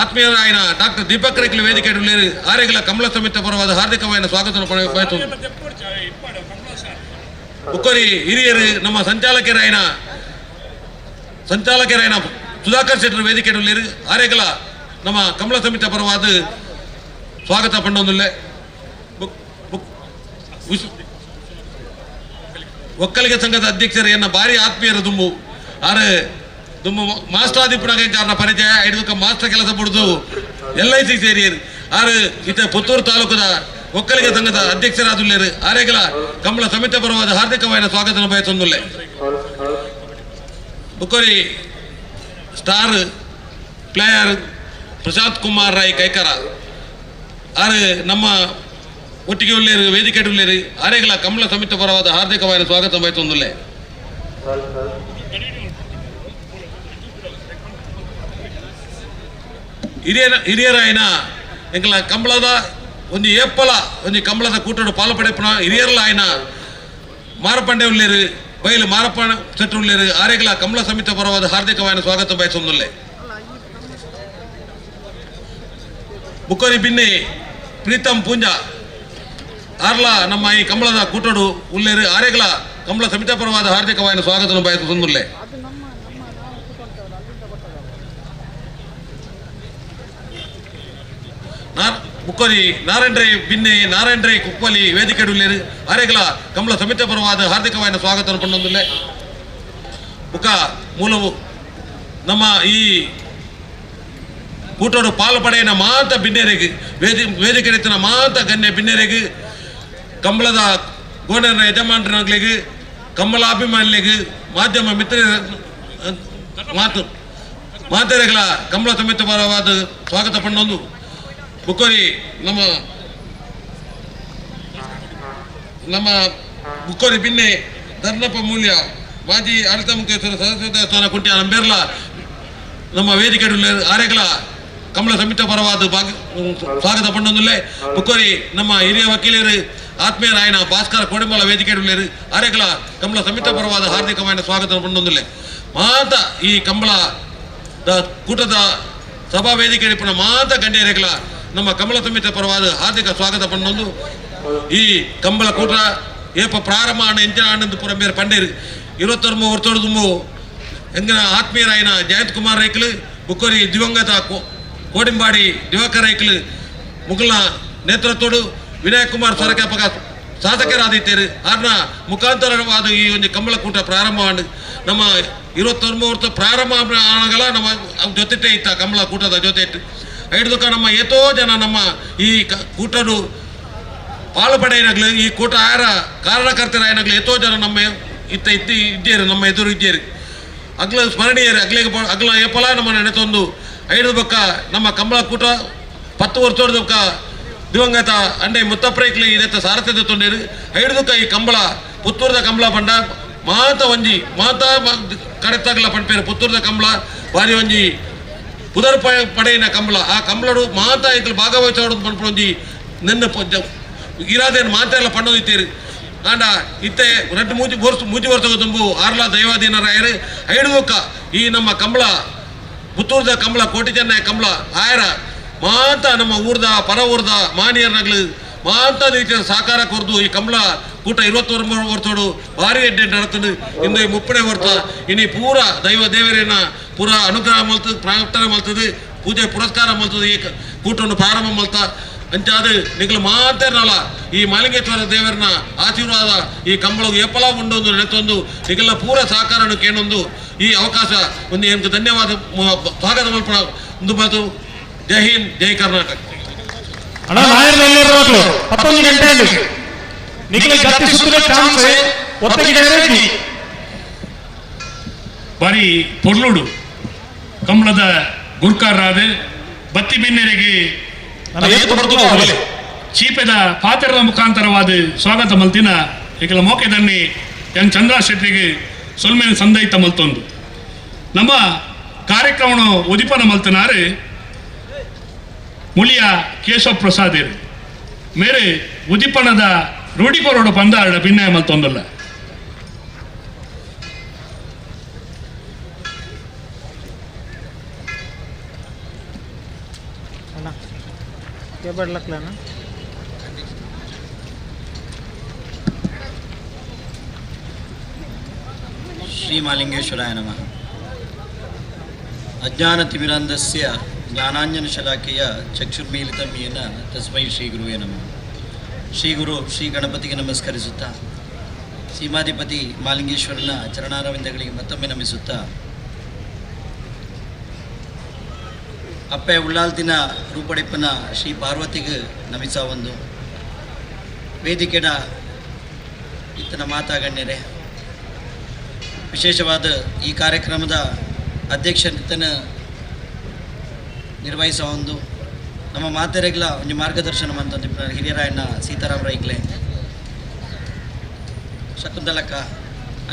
ಆತ್ಮೀಯರಾಯನ ಡಾಕ್ಟರ್ ದೀಪಕ್ ರೇಖಲು ವೇದಿಕೆ ಉಳ್ಳೇರು. ಆರೆಗ್ಲ ಕಮಲ ಸಮಿತಿ ಪರವಾದ ಹಾರ್ದಿಕವಾದ ಸ್ವಾಗತವನ್ನು ಬಯಸುವುದು. ಬುಕ್ಕೊರಿ ಹಿರಿಯರು ನಮ್ಮ ಸಂಚಾಲಕರಾಯನ ಸುಧಾಕರ್ ಶೆಟ್ಟರ್ ವೇದಿಕೆ ಉಳ್ಳೇರು. ಆರೆಗ್ಲ ನಮ್ಮ ಕಮಲ ಸಮಿತಿ ಪರವಾದ ಸ್ವಾಗತ ಪಂಡೊಂದುಲ್ಲೆ. ಒಕ್ಕಲಿಗ ಸಂಘದ ಅಧ್ಯಕ್ಷರು ಎನ್ನ ಭಾರಿ ಆತ್ಮೀಯರು ದುಂಬು ಆರು ದುಂಬು ಮಾಸ್ಟರ್ ಕಾರಣ ಪರಿಚಯ ಐದು ಮಾಸ್ಟರ್ ಕೆಲಸ ಬಿಡುದು ಎಲ್ I C ಸೇರಿಯರು ಆರು ಇತ ಪುತ್ತೂರು ತಾಲೂಕದ ಒಕ್ಕಲಿಗ ಸಂಘದ ಅಧ್ಯಕ್ಷರಾದುಲ್ಲೇರು. ಆರೆಗ್ಲ ಕಮಲ ಸಮಿತಿ ಪರವಾದ ಹಾರ್ದಿಕವಾದ ಸ್ವಾಗತ ಬಯಸುವುದಿಲ್ಲ. ಬುಕ್ಕೋರಿ ಸ್ಟಾರ್ ಪ್ಲೇಯರ್ ಪ್ರಶಾಂತ್ ಕುಮಾರ್ ರಾಯ್ ಕೈಕರ ಆರು ನಮ್ಮ ಒಟ್ಟಿಗೆ ಉಳ್ಳೇರು ವೇದಿಕೆ ಉಳ್ಳೇರು ಆರೇಗಳ ಕಮಲ ಸಮಿತಿ ಪರವಾದ ಹಾರ್ದಿಕವಾದ ಸ್ವಾಗತ ಬಯತೊಂದುಲ್ಲೆ. ಹಿರಿಯರಾಯನ ಎಂಕಲ ಕಂಬಳದ ಒಂದು ಏಪ್ಪಲ ಒಂದು ಕಂಬಳದ ಕೂಟೋಡು ಪಾಲು ಪಡೆಪನ ಹಿರಿಯರ್ಲ ಆಯ್ನ ಮಾರಪಂಡೆ ಉಳ್ಳೇರು ಬಯಲು ಮಾರಪ್ಪ ಸೆಟ್ಟು ಉಳ್ಳೇರು ಆರೇಗಳ ಕಮಲ ಸಮಿತಿ ಪರವಾದ ಹಾರ್ದಿಕವಾದ ಸ್ವಾಗತ ಬಯಸೊಂದುಲ್ಲೆ. ಬುಕ್ಕೋರಿ ಬಿನ್ನಿ ಪ್ರೀತಮ್ ಪೂಂಜಾ ಆರ್ಲ ನಮ್ಮ ಈ ಕಂಬಳದ ಕೂಟೋಡು ಉಳ್ಳೇರು ಆರೇಗಳ ಕಮಲ ಸಮಿತಿ ಪರವಾದ ಹಾರ್ದಿಕವಾದ ಸ್ವಾಗತ ಬಯಸೊಂದುಲ್ಲೆ. ಬುಕ್ಕೋರಿ ನಾರಾಯಣ ರೈ ಬಿನ್ನೆ ನಾರಾಯಣ ರೈ ಕುಪ್ಪಲಿ ವೇದಿಕೆ ಉಳ್ಳೇರು ಆರೇಗಳ ಕಮಲ ಸಮಿತಿ ಪರವಾದ ಹಾರ್ದಿಕವಾದ ಸ್ವಾಗತ ಪಂಡೊಂದುಲ್ಲೆ. ಬುಕ್ಕ ಮೂಲವು ನಮ್ಮ ಈ ಕೂಟೋಡು ಪಾಲು ಪಡೆಯನ ಮಾತ ಬಿನ್ನೆರೆಗೆ ವೇದಿಕೆ ಎತ್ತಿನ ಮಾತ ಗಣ್ಯ ಬಿನ್ನೆರೆಗೆ ಕಂಬಳದ ಗೋಣನ ಯಜಮಾನರಿಗೆ ಕಂಬಳಾಭಿಮಾನಿಗಳಿಗೆ ಮಾಧ್ಯಮ ಮಿತ್ರ ಮಾತು ಮಾತೆರೆಗಳ ಕಂಬಳ ಸಮಿತಿ ಪರವಾದ ಸ್ವಾಗತ ಪಂಡೊಂದು. ಬುಕ್ಕೋರಿ ನಮ್ಮ ನಮ್ಮ ಬುಕ್ಕೋರಿ ಬಿನ್ನೆ ಧರ್ಣಪ್ಪ ಮೂಲ್ಯ ಮಾಜಿ ಆಡಳಿತ ಮುಖ್ಯಸ್ಥರ ಸದಸ್ಯ ದೇವಸ್ಥಾನ ಕುಂಟಿ ನಂಬೇರ್ಲ ನಮ್ಮ ವೇದಿಕೆ ಆರೆಗಳ ಕಮಲ ಸಮಿತಿ ಪರವಾದ ಸ್ವಾಗತ ಪಂಡೊಂದುಲ್ಲೆ. ಬುಕ್ಕೋರಿ ನಮ್ಮ ಹಿರಿಯ ವಕೀಲರು ಆತ್ಮೀಯರಾಯನ ಭಾಸ್ಕರ ಕೋಡಿಮಲ ವೇದಿಕೆ ಆರೆಗಳ ಕಮಲ ಸಮಿತಿ ಪರವಾದ ಹಾರ್ದಿಕವಾದ ಸ್ವಾಗತ ಪಂಡೊಂದುಲ್ಲೆ. ಮಾತ ಈ ಕಂಬಳ ಕೂಟದ ಸಭಾ ವೇದಿಕೆ ಮಾತ ಗಣ್ಯರೆಗಳ ನಮ್ಮ ಕಮಲ ಸಮಿತಿ ಪರವಾದ ಹಾರ್ದಿಕ ಸ್ವಾಗತ ಪಂಡೊಂದು. ಈ ಕಂಬಳ ಕೂಟ ಏಪ ಪ್ರಾರಂಭ ಆಣ ಎಂಚಿನ ಆನಂದಪುರ ಮೇರೆ ಪಂಡೇರು 23 ವರ್ಷ ಎಂಗಿನ ಆತ್ಮೀಯರಾಯನ ಜಯಂತ್ ಕುಮಾರ್ ರೈಕ್ಲು ಬುಕ್ಕೋರಿ ದಿವಂಗತ ಕೋಡಿಂಬಾಡಿ ದಿವಾಕರ್ ರೈಕ್ಲು ಮುಗುಲ್ನ ನೇತೃತ್ವಡು ವಿನಾಯಕ್ ಕುಮಾರ್ ಸೊರಕೆಪಗ ಶಾಸಕರಾದಿತ್ತೇರು ಆರ್ನ ಮುಖಾಂತರವಾದ ಈ ಒಂದು ಕಂಬಳ ಕೂಟ ಪ್ರಾರಂಭ ನಮ್ಮ 23 ವರ್ಷ ಪ್ರಾರಂಭ ಆಣಗಳ ನಮ್ಮ ಜೊತೆ ಇತ್ತ ಕಂಬಳ ಕೂಟದ ಜೊತೆ ಇಟ್ಟು ಐದುಕ ನಮ್ಮ ಏತೋ ಜನ ನಮ್ಮ ಈ ಕೂಟಡು ಪಾಲು ಪಡೆಯನಾಗ್ಲು ಈ ಕೂಟ ಆರ ಕಾರಣಕರ್ತರಾಯನಾಗ್ಲು ಏತೋ ಜನ ನಮ್ಮ ಇತ್ತ ಇತ್ತು ಇದ್ದೇರು ನಮ್ಮ ಎದುರು ಇದ್ದೇರು ಅಗ್ಲ ಸ್ಮರಣೀಯರು ಅಗ್ಲಿಗೆ ಅಗ್ಲ ಏಪಲ ನಮ್ಮ ನೆನೆತೊಂದು ಐದು ಬಕ್ಕ ನಮ್ಮ ಕಂಬಳ ಕೂಟ 10 ವರ್ಷದ ಬಕ್ಕ ದಿವಂಗತ ಅಂಡೆ ಮುತ್ತಪ್ರೈಕ್ಲಿ ಇದತ್ತ ಸಾರಥ್ಯದ ತೊಂಡೇರು ಐದುಕ ಈ ಕಂಬಳ ಪುತ್ತೂರದ ಕಂಬಳ ಪಂಡ ಮಾತ ಒಂಜಿ ಮಾತ ಕಡೆತಾಗಲ ಪಂಪೇರು ಪುತ್ತೂರದ ಕಂಬಳ ಭಾರಿ ಒಂಜಿ ಪುದರ್ ಪಡೆಯಿನ ಕಂಬಳ ಆ ಕಂಬಳಡು ಮಾತ ಇಕ್ಲು ಭಾಗವಹಿಸೋಡು ಪನ್ಪುನ ಒಂಜಿ ನಿನ್ನ ಇರಾದೇನು ಮಾತೆಲ್ಲ ಪಣ್ಣೊಂದಿತ್ತೀರು ಆಂಡ ಇತ್ತೆ 2 3 ವರ್ಷ ತುಂಬು ಆರ್ಲ ದೈವಾಧೀನರಾಯರು ಐಡುವಕ್ಕ ಈ ನಮ್ಮ ಕಂಬಳ ಪುತ್ತೂರದ ಕಂಬಳ ಕೋಟಿ ಚೆನ್ನೈ ಕಂಬಳ ಆಯರ ಮಾತ ನಮ್ಮ ಊರ್ದ ಪರ ಊರ್ದ ಮಾನಿಯರ್ನಗ್ಲು ಮಾತ ರೀತಿಯ ಸಹಕಾರ ಕೊರ್ದು ಈ ಕಂಬಳ ಕೂಟ 23 ವರ್ಷೋಡು ಭಾರಿ ಎಡ್ಡೆ ನಡತದು ಇಂದು 30ನೇ ವರ್ಷ ಇನಿ ಪೂರ ದೈವ ದೇವರಿನ ಪೂರ ಅನುಗ್ರಹ ಮಲ್ತದೆ ಪ್ರಾರ್ಥನೆ ಮಲ್ತದೆ ಪೂಜೆ ಪುರಸ್ಕಾರ ಮಲ್ತದೆ ಈ ಕೂಟವನ್ನು ಪ್ರಾರಂಭ ಮಲ್ತ ಅಂಚಾದ ನಿಗಲು ಮಾತೇನಲ್ಲ ಈ ಮಾಲಿಂಗೇಶ್ವರ ದೇವರನ್ನ ಆಶೀರ್ವಾದ ಈ ಕಂಬಳಗೆ ಏಪಲ ಉಂಡೊಂದು ನೆನೆತೊಂದು ನಿಗಲ ಪೂರ ಸಹಕಾರನು ಕೇನೊಂದು ಈ ಅವಕಾಶ ಒಂದು ಏನಕ್ಕೆ ಧನ್ಯವಾದ ಸ್ವಾಗತ ಮಲ್ಪಣ ಒಂದು ಮಾತು. ಜೈ ಹಿಂದ್, ಜೈ ಕರ್ನಾಟಕ. ಅಣ್ಣ ನಾಯರ್ನಲ್ಲಿ 11 ಗಂಟೆಯಲ್ಲಿ ನಿಖಿಲ ಗತಿ ಸುತ್ತಿನ ಚಾನ್ಸ್ ಒತ್ತಗಿದ್ದಾರೆ. ಬಾರಿ ಪೊರ್ಲುಡು ಕಂಬಳದ ಗುರ್ಕಾರರಾದ ಬತ್ತಿ ಬಿನ್ನೆರೆಗೆ ಚೀಪೆದ ಪಾತ್ರದ ಮುಖಾಂತರವಾದ ಸ್ವಾಗತ ಮಲ್ತಿನ ಈಗಲ ಮೋಕೆದನ್ನಿ ಎನ್ ಚಂದ್ರ ಶೆಟ್ಟಿಗೆ ಸೊಲ್ಮೇನ ಸಂದೈತ ಮಲ್ತೊಂದು ನಮ್ಮ ಕಾರ್ಯಕ್ರಮ ಉದಿಪನ ಮಲ್ತನಾರು ಮುಳಿಯ ಕೇಶವ ಪ್ರಸಾದೇರು ಮೇರೆ ಉದಿಪನದ ರೂಢಿಕೊರೋಡು ಪಂದ ಭಿನ್ನಯ ಮಲ್ತೊಂದಲ್ಲ. ಶ್ರೀ ಮಾಲಿಂಗೇಶ್ವರಾಯ ನಮಃ. ಅಜ್ಞಾನತಿಮಿರಾಂಧಸ್ಯ ಜ್ಞಾನಾಂಜನಶಲಾಕೆಯ ಚಕ್ಷುರ್ಮೀಲಿತಂ ಯೇನ ತಸ್ಮೈ ಶ್ರೀ ಗುರುವೇ ನಮಃ. ಶ್ರೀ ಗುರು ಶ್ರೀ ಗಣಪತಿಗೆ ನಮಸ್ಕರಿಸುತ್ತಾ ಸೀಮಾಧಿಪತಿ ಮಾಲಿಂಗೇಶ್ವರನ ಚರಣಾರವಿಂದಗಳಿಗೆ ಮತ್ತೊಮ್ಮೆ ನಮಿಸುತ್ತಾ ಅಪ್ಪೆ ಉಳ್ಳಾಲ್ತಿನ ರೂಪಡಿಪ್ಪನ ಶ್ರೀ ಪಾರ್ವತಿಗೆ ನಮಿಸ ಒಂದು ವೇದಿಕೆಡ ಇತ್ತನ ಮಾತಾಗಣ್ಯರೆ, ವಿಶೇಷವಾದ ಈ ಕಾರ್ಯಕ್ರಮದ ಅಧ್ಯಕ್ಷತೆಯನ್ನು ನಿರ್ವಹಿಸುವ ಒಂದು ನಮ್ಮ ಮಾತೆರೆಗ್ಲ ಒಂದು ಮಾರ್ಗದರ್ಶನ ಮಂತೊಂದು ಹಿರಿಯರಾಯನ ಸೀತಾರಾಮ ರೈಕ್ಲೆ ಶಕುಂತಲಕ್ಕ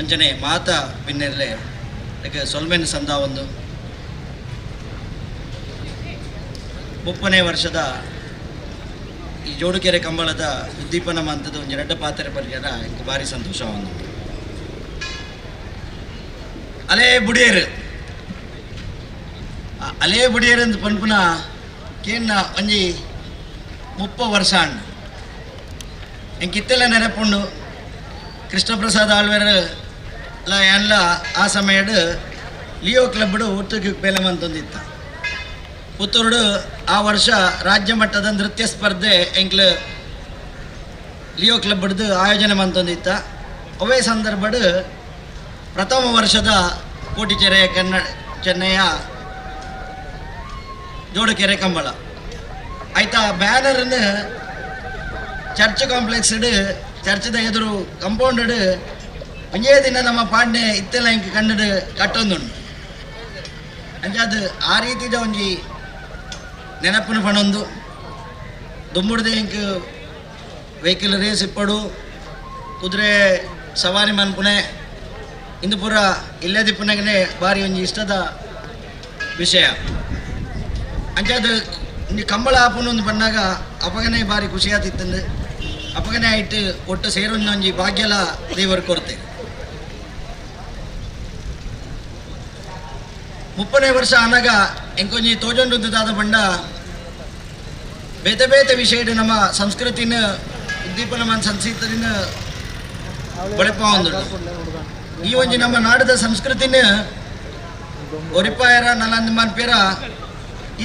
ಅಂಜನೆ ಮಾತಾ ಬಿನ್ನೆರ್ಲೆ ಸೊಲ್ಮೆನ್ ಸಂದ ಒಂದು 30ನೇ ವರ್ಷದ ಈ ಜೋಡುಕೆರೆ ಕಂಬಳದ ಉದ್ದೀಪನ ಮಂತದ ಒಂದು ಎರಡ್ಡ ಪಾತ್ರೆ ಪರಿಹಾರ ಇಂಕ ಭಾರಿ ಸಂತೋಷ ಒಂದು ಅಲೇ ಬುಡಿಯರು ಅಲೇ ಬುಡಿಯರು ಅಂತ ಪನ್ಪುನ ಕೇನ್ನ ಒಂಜಿ 30 ವರ್ಷ ಅಣ್ಣ ಎಂಕಿತ್ತೆಲ್ಲ ನೆನಪುಂಡು ಕೃಷ್ಣಪ್ರಸಾದ್ ಆಳ್ವೇರ್ ಲ ಏನ್ಲ ಆ ಸಮಯಡ್ ಲಿಯೋ ಕ್ಲಬ್ಡು ಒಟ್ಟಿಗೆ ಬೇಲೆ ಮಂತೊಂದಿತ್ತ ಪುತ್ತೂರುಡು ಆ ವರ್ಷ ರಾಜ್ಯ ಮಟ್ಟದ ನೃತ್ಯ ಸ್ಪರ್ಧೆ ಎಂಕ್ಲು ಲಿಯೋ ಕ್ಲಬ್ಡ್ದು ಆಯೋಜನೆ ಮಂತೊಂದಿತ್ತ. ಅವೇ ಸಂದರ್ಭಡ್ ಪ್ರಥಮ ವರ್ಷದ ಕೋಟಿಚೆರೆಯ ಕನ್ನಡ ಚೆನ್ನೈಯ ಜೋಡುಕೆರೆ ಕಂಬಳ ಆಯ್ತಾ ಬ್ಯಾನರ್ನ ಚರ್ಚ್ ಕಾಂಪ್ಲೆಕ್ಸ್ಡ್ ಚರ್ಚ್ದ ಎದುರು ಕಂಪೌಂಡ್ ಒಂಜೇ ದಿನ ನಮ್ಮ ಪಾಂಡೆ ಇತ್ತೆಲ್ಲ ಇಂಕ್ ಕನ್ನಡ ಕಟ್ಟೊಂದುಂಡು. ಅಂಚಾದ ಆ ರೀತಿದ ಒಂಜಿ ನೆನಪಿನ ಪಣೊಂದು ದುಂಬುಡ್ದೆ ಇಂಕ್ ವೆಹಿಕಲ್ ರೇಸ್ ಇಪ್ಪಡು ಕುದುರೆ ಸವಾರಿ ಮನ್ಪುನೆ ಇಂದು ಪೂರ ಇಲ್ಲದಿಪ್ಪುನಗನೆ ಭಾರಿ ಒಂಜಿ ಇಷ್ಟದ ವಿಷಯ. ಅಂಚಾದ ಒಂಜಿ ಕಂಬಳ ಆಪುನೊಂದು ಬಣ್ಣಾಗ ಅಪಗನೆ ಭಾರಿ ಖುಷಿಯಾತಿತ್ತಂದು ಅಪಗನೆ ಆಯ್ತು ಒಟ್ಟು ಸೇರೊಂದು ಒಂಜಿ ಭಾಗ್ಯಲ ದೇವರು ಕೊರತೆ. 30ನೇ ವರ್ಷ ಆನಾಗ ಎಂಕೊಂಜಿ ತೋಜೊಂಡು ದಾದ ಬಂಡ ಬೇತೆ ಬೇತೆ ವಿಷಯ ನಮ್ಮ ಸಂಸ್ಕೃತಿನ ಉದ್ದೀಪನ ಸಂಸ್ಕೃತಿನ ಬಳೆಪ ಒಂದು ಈ ಒಂಜಿ ನಮ್ಮ ನಾಡದ ಸಂಸ್ಕೃತಿನ ಒರಿಪಾಯರ ನಲಂದ ಮನ್ಪೇರ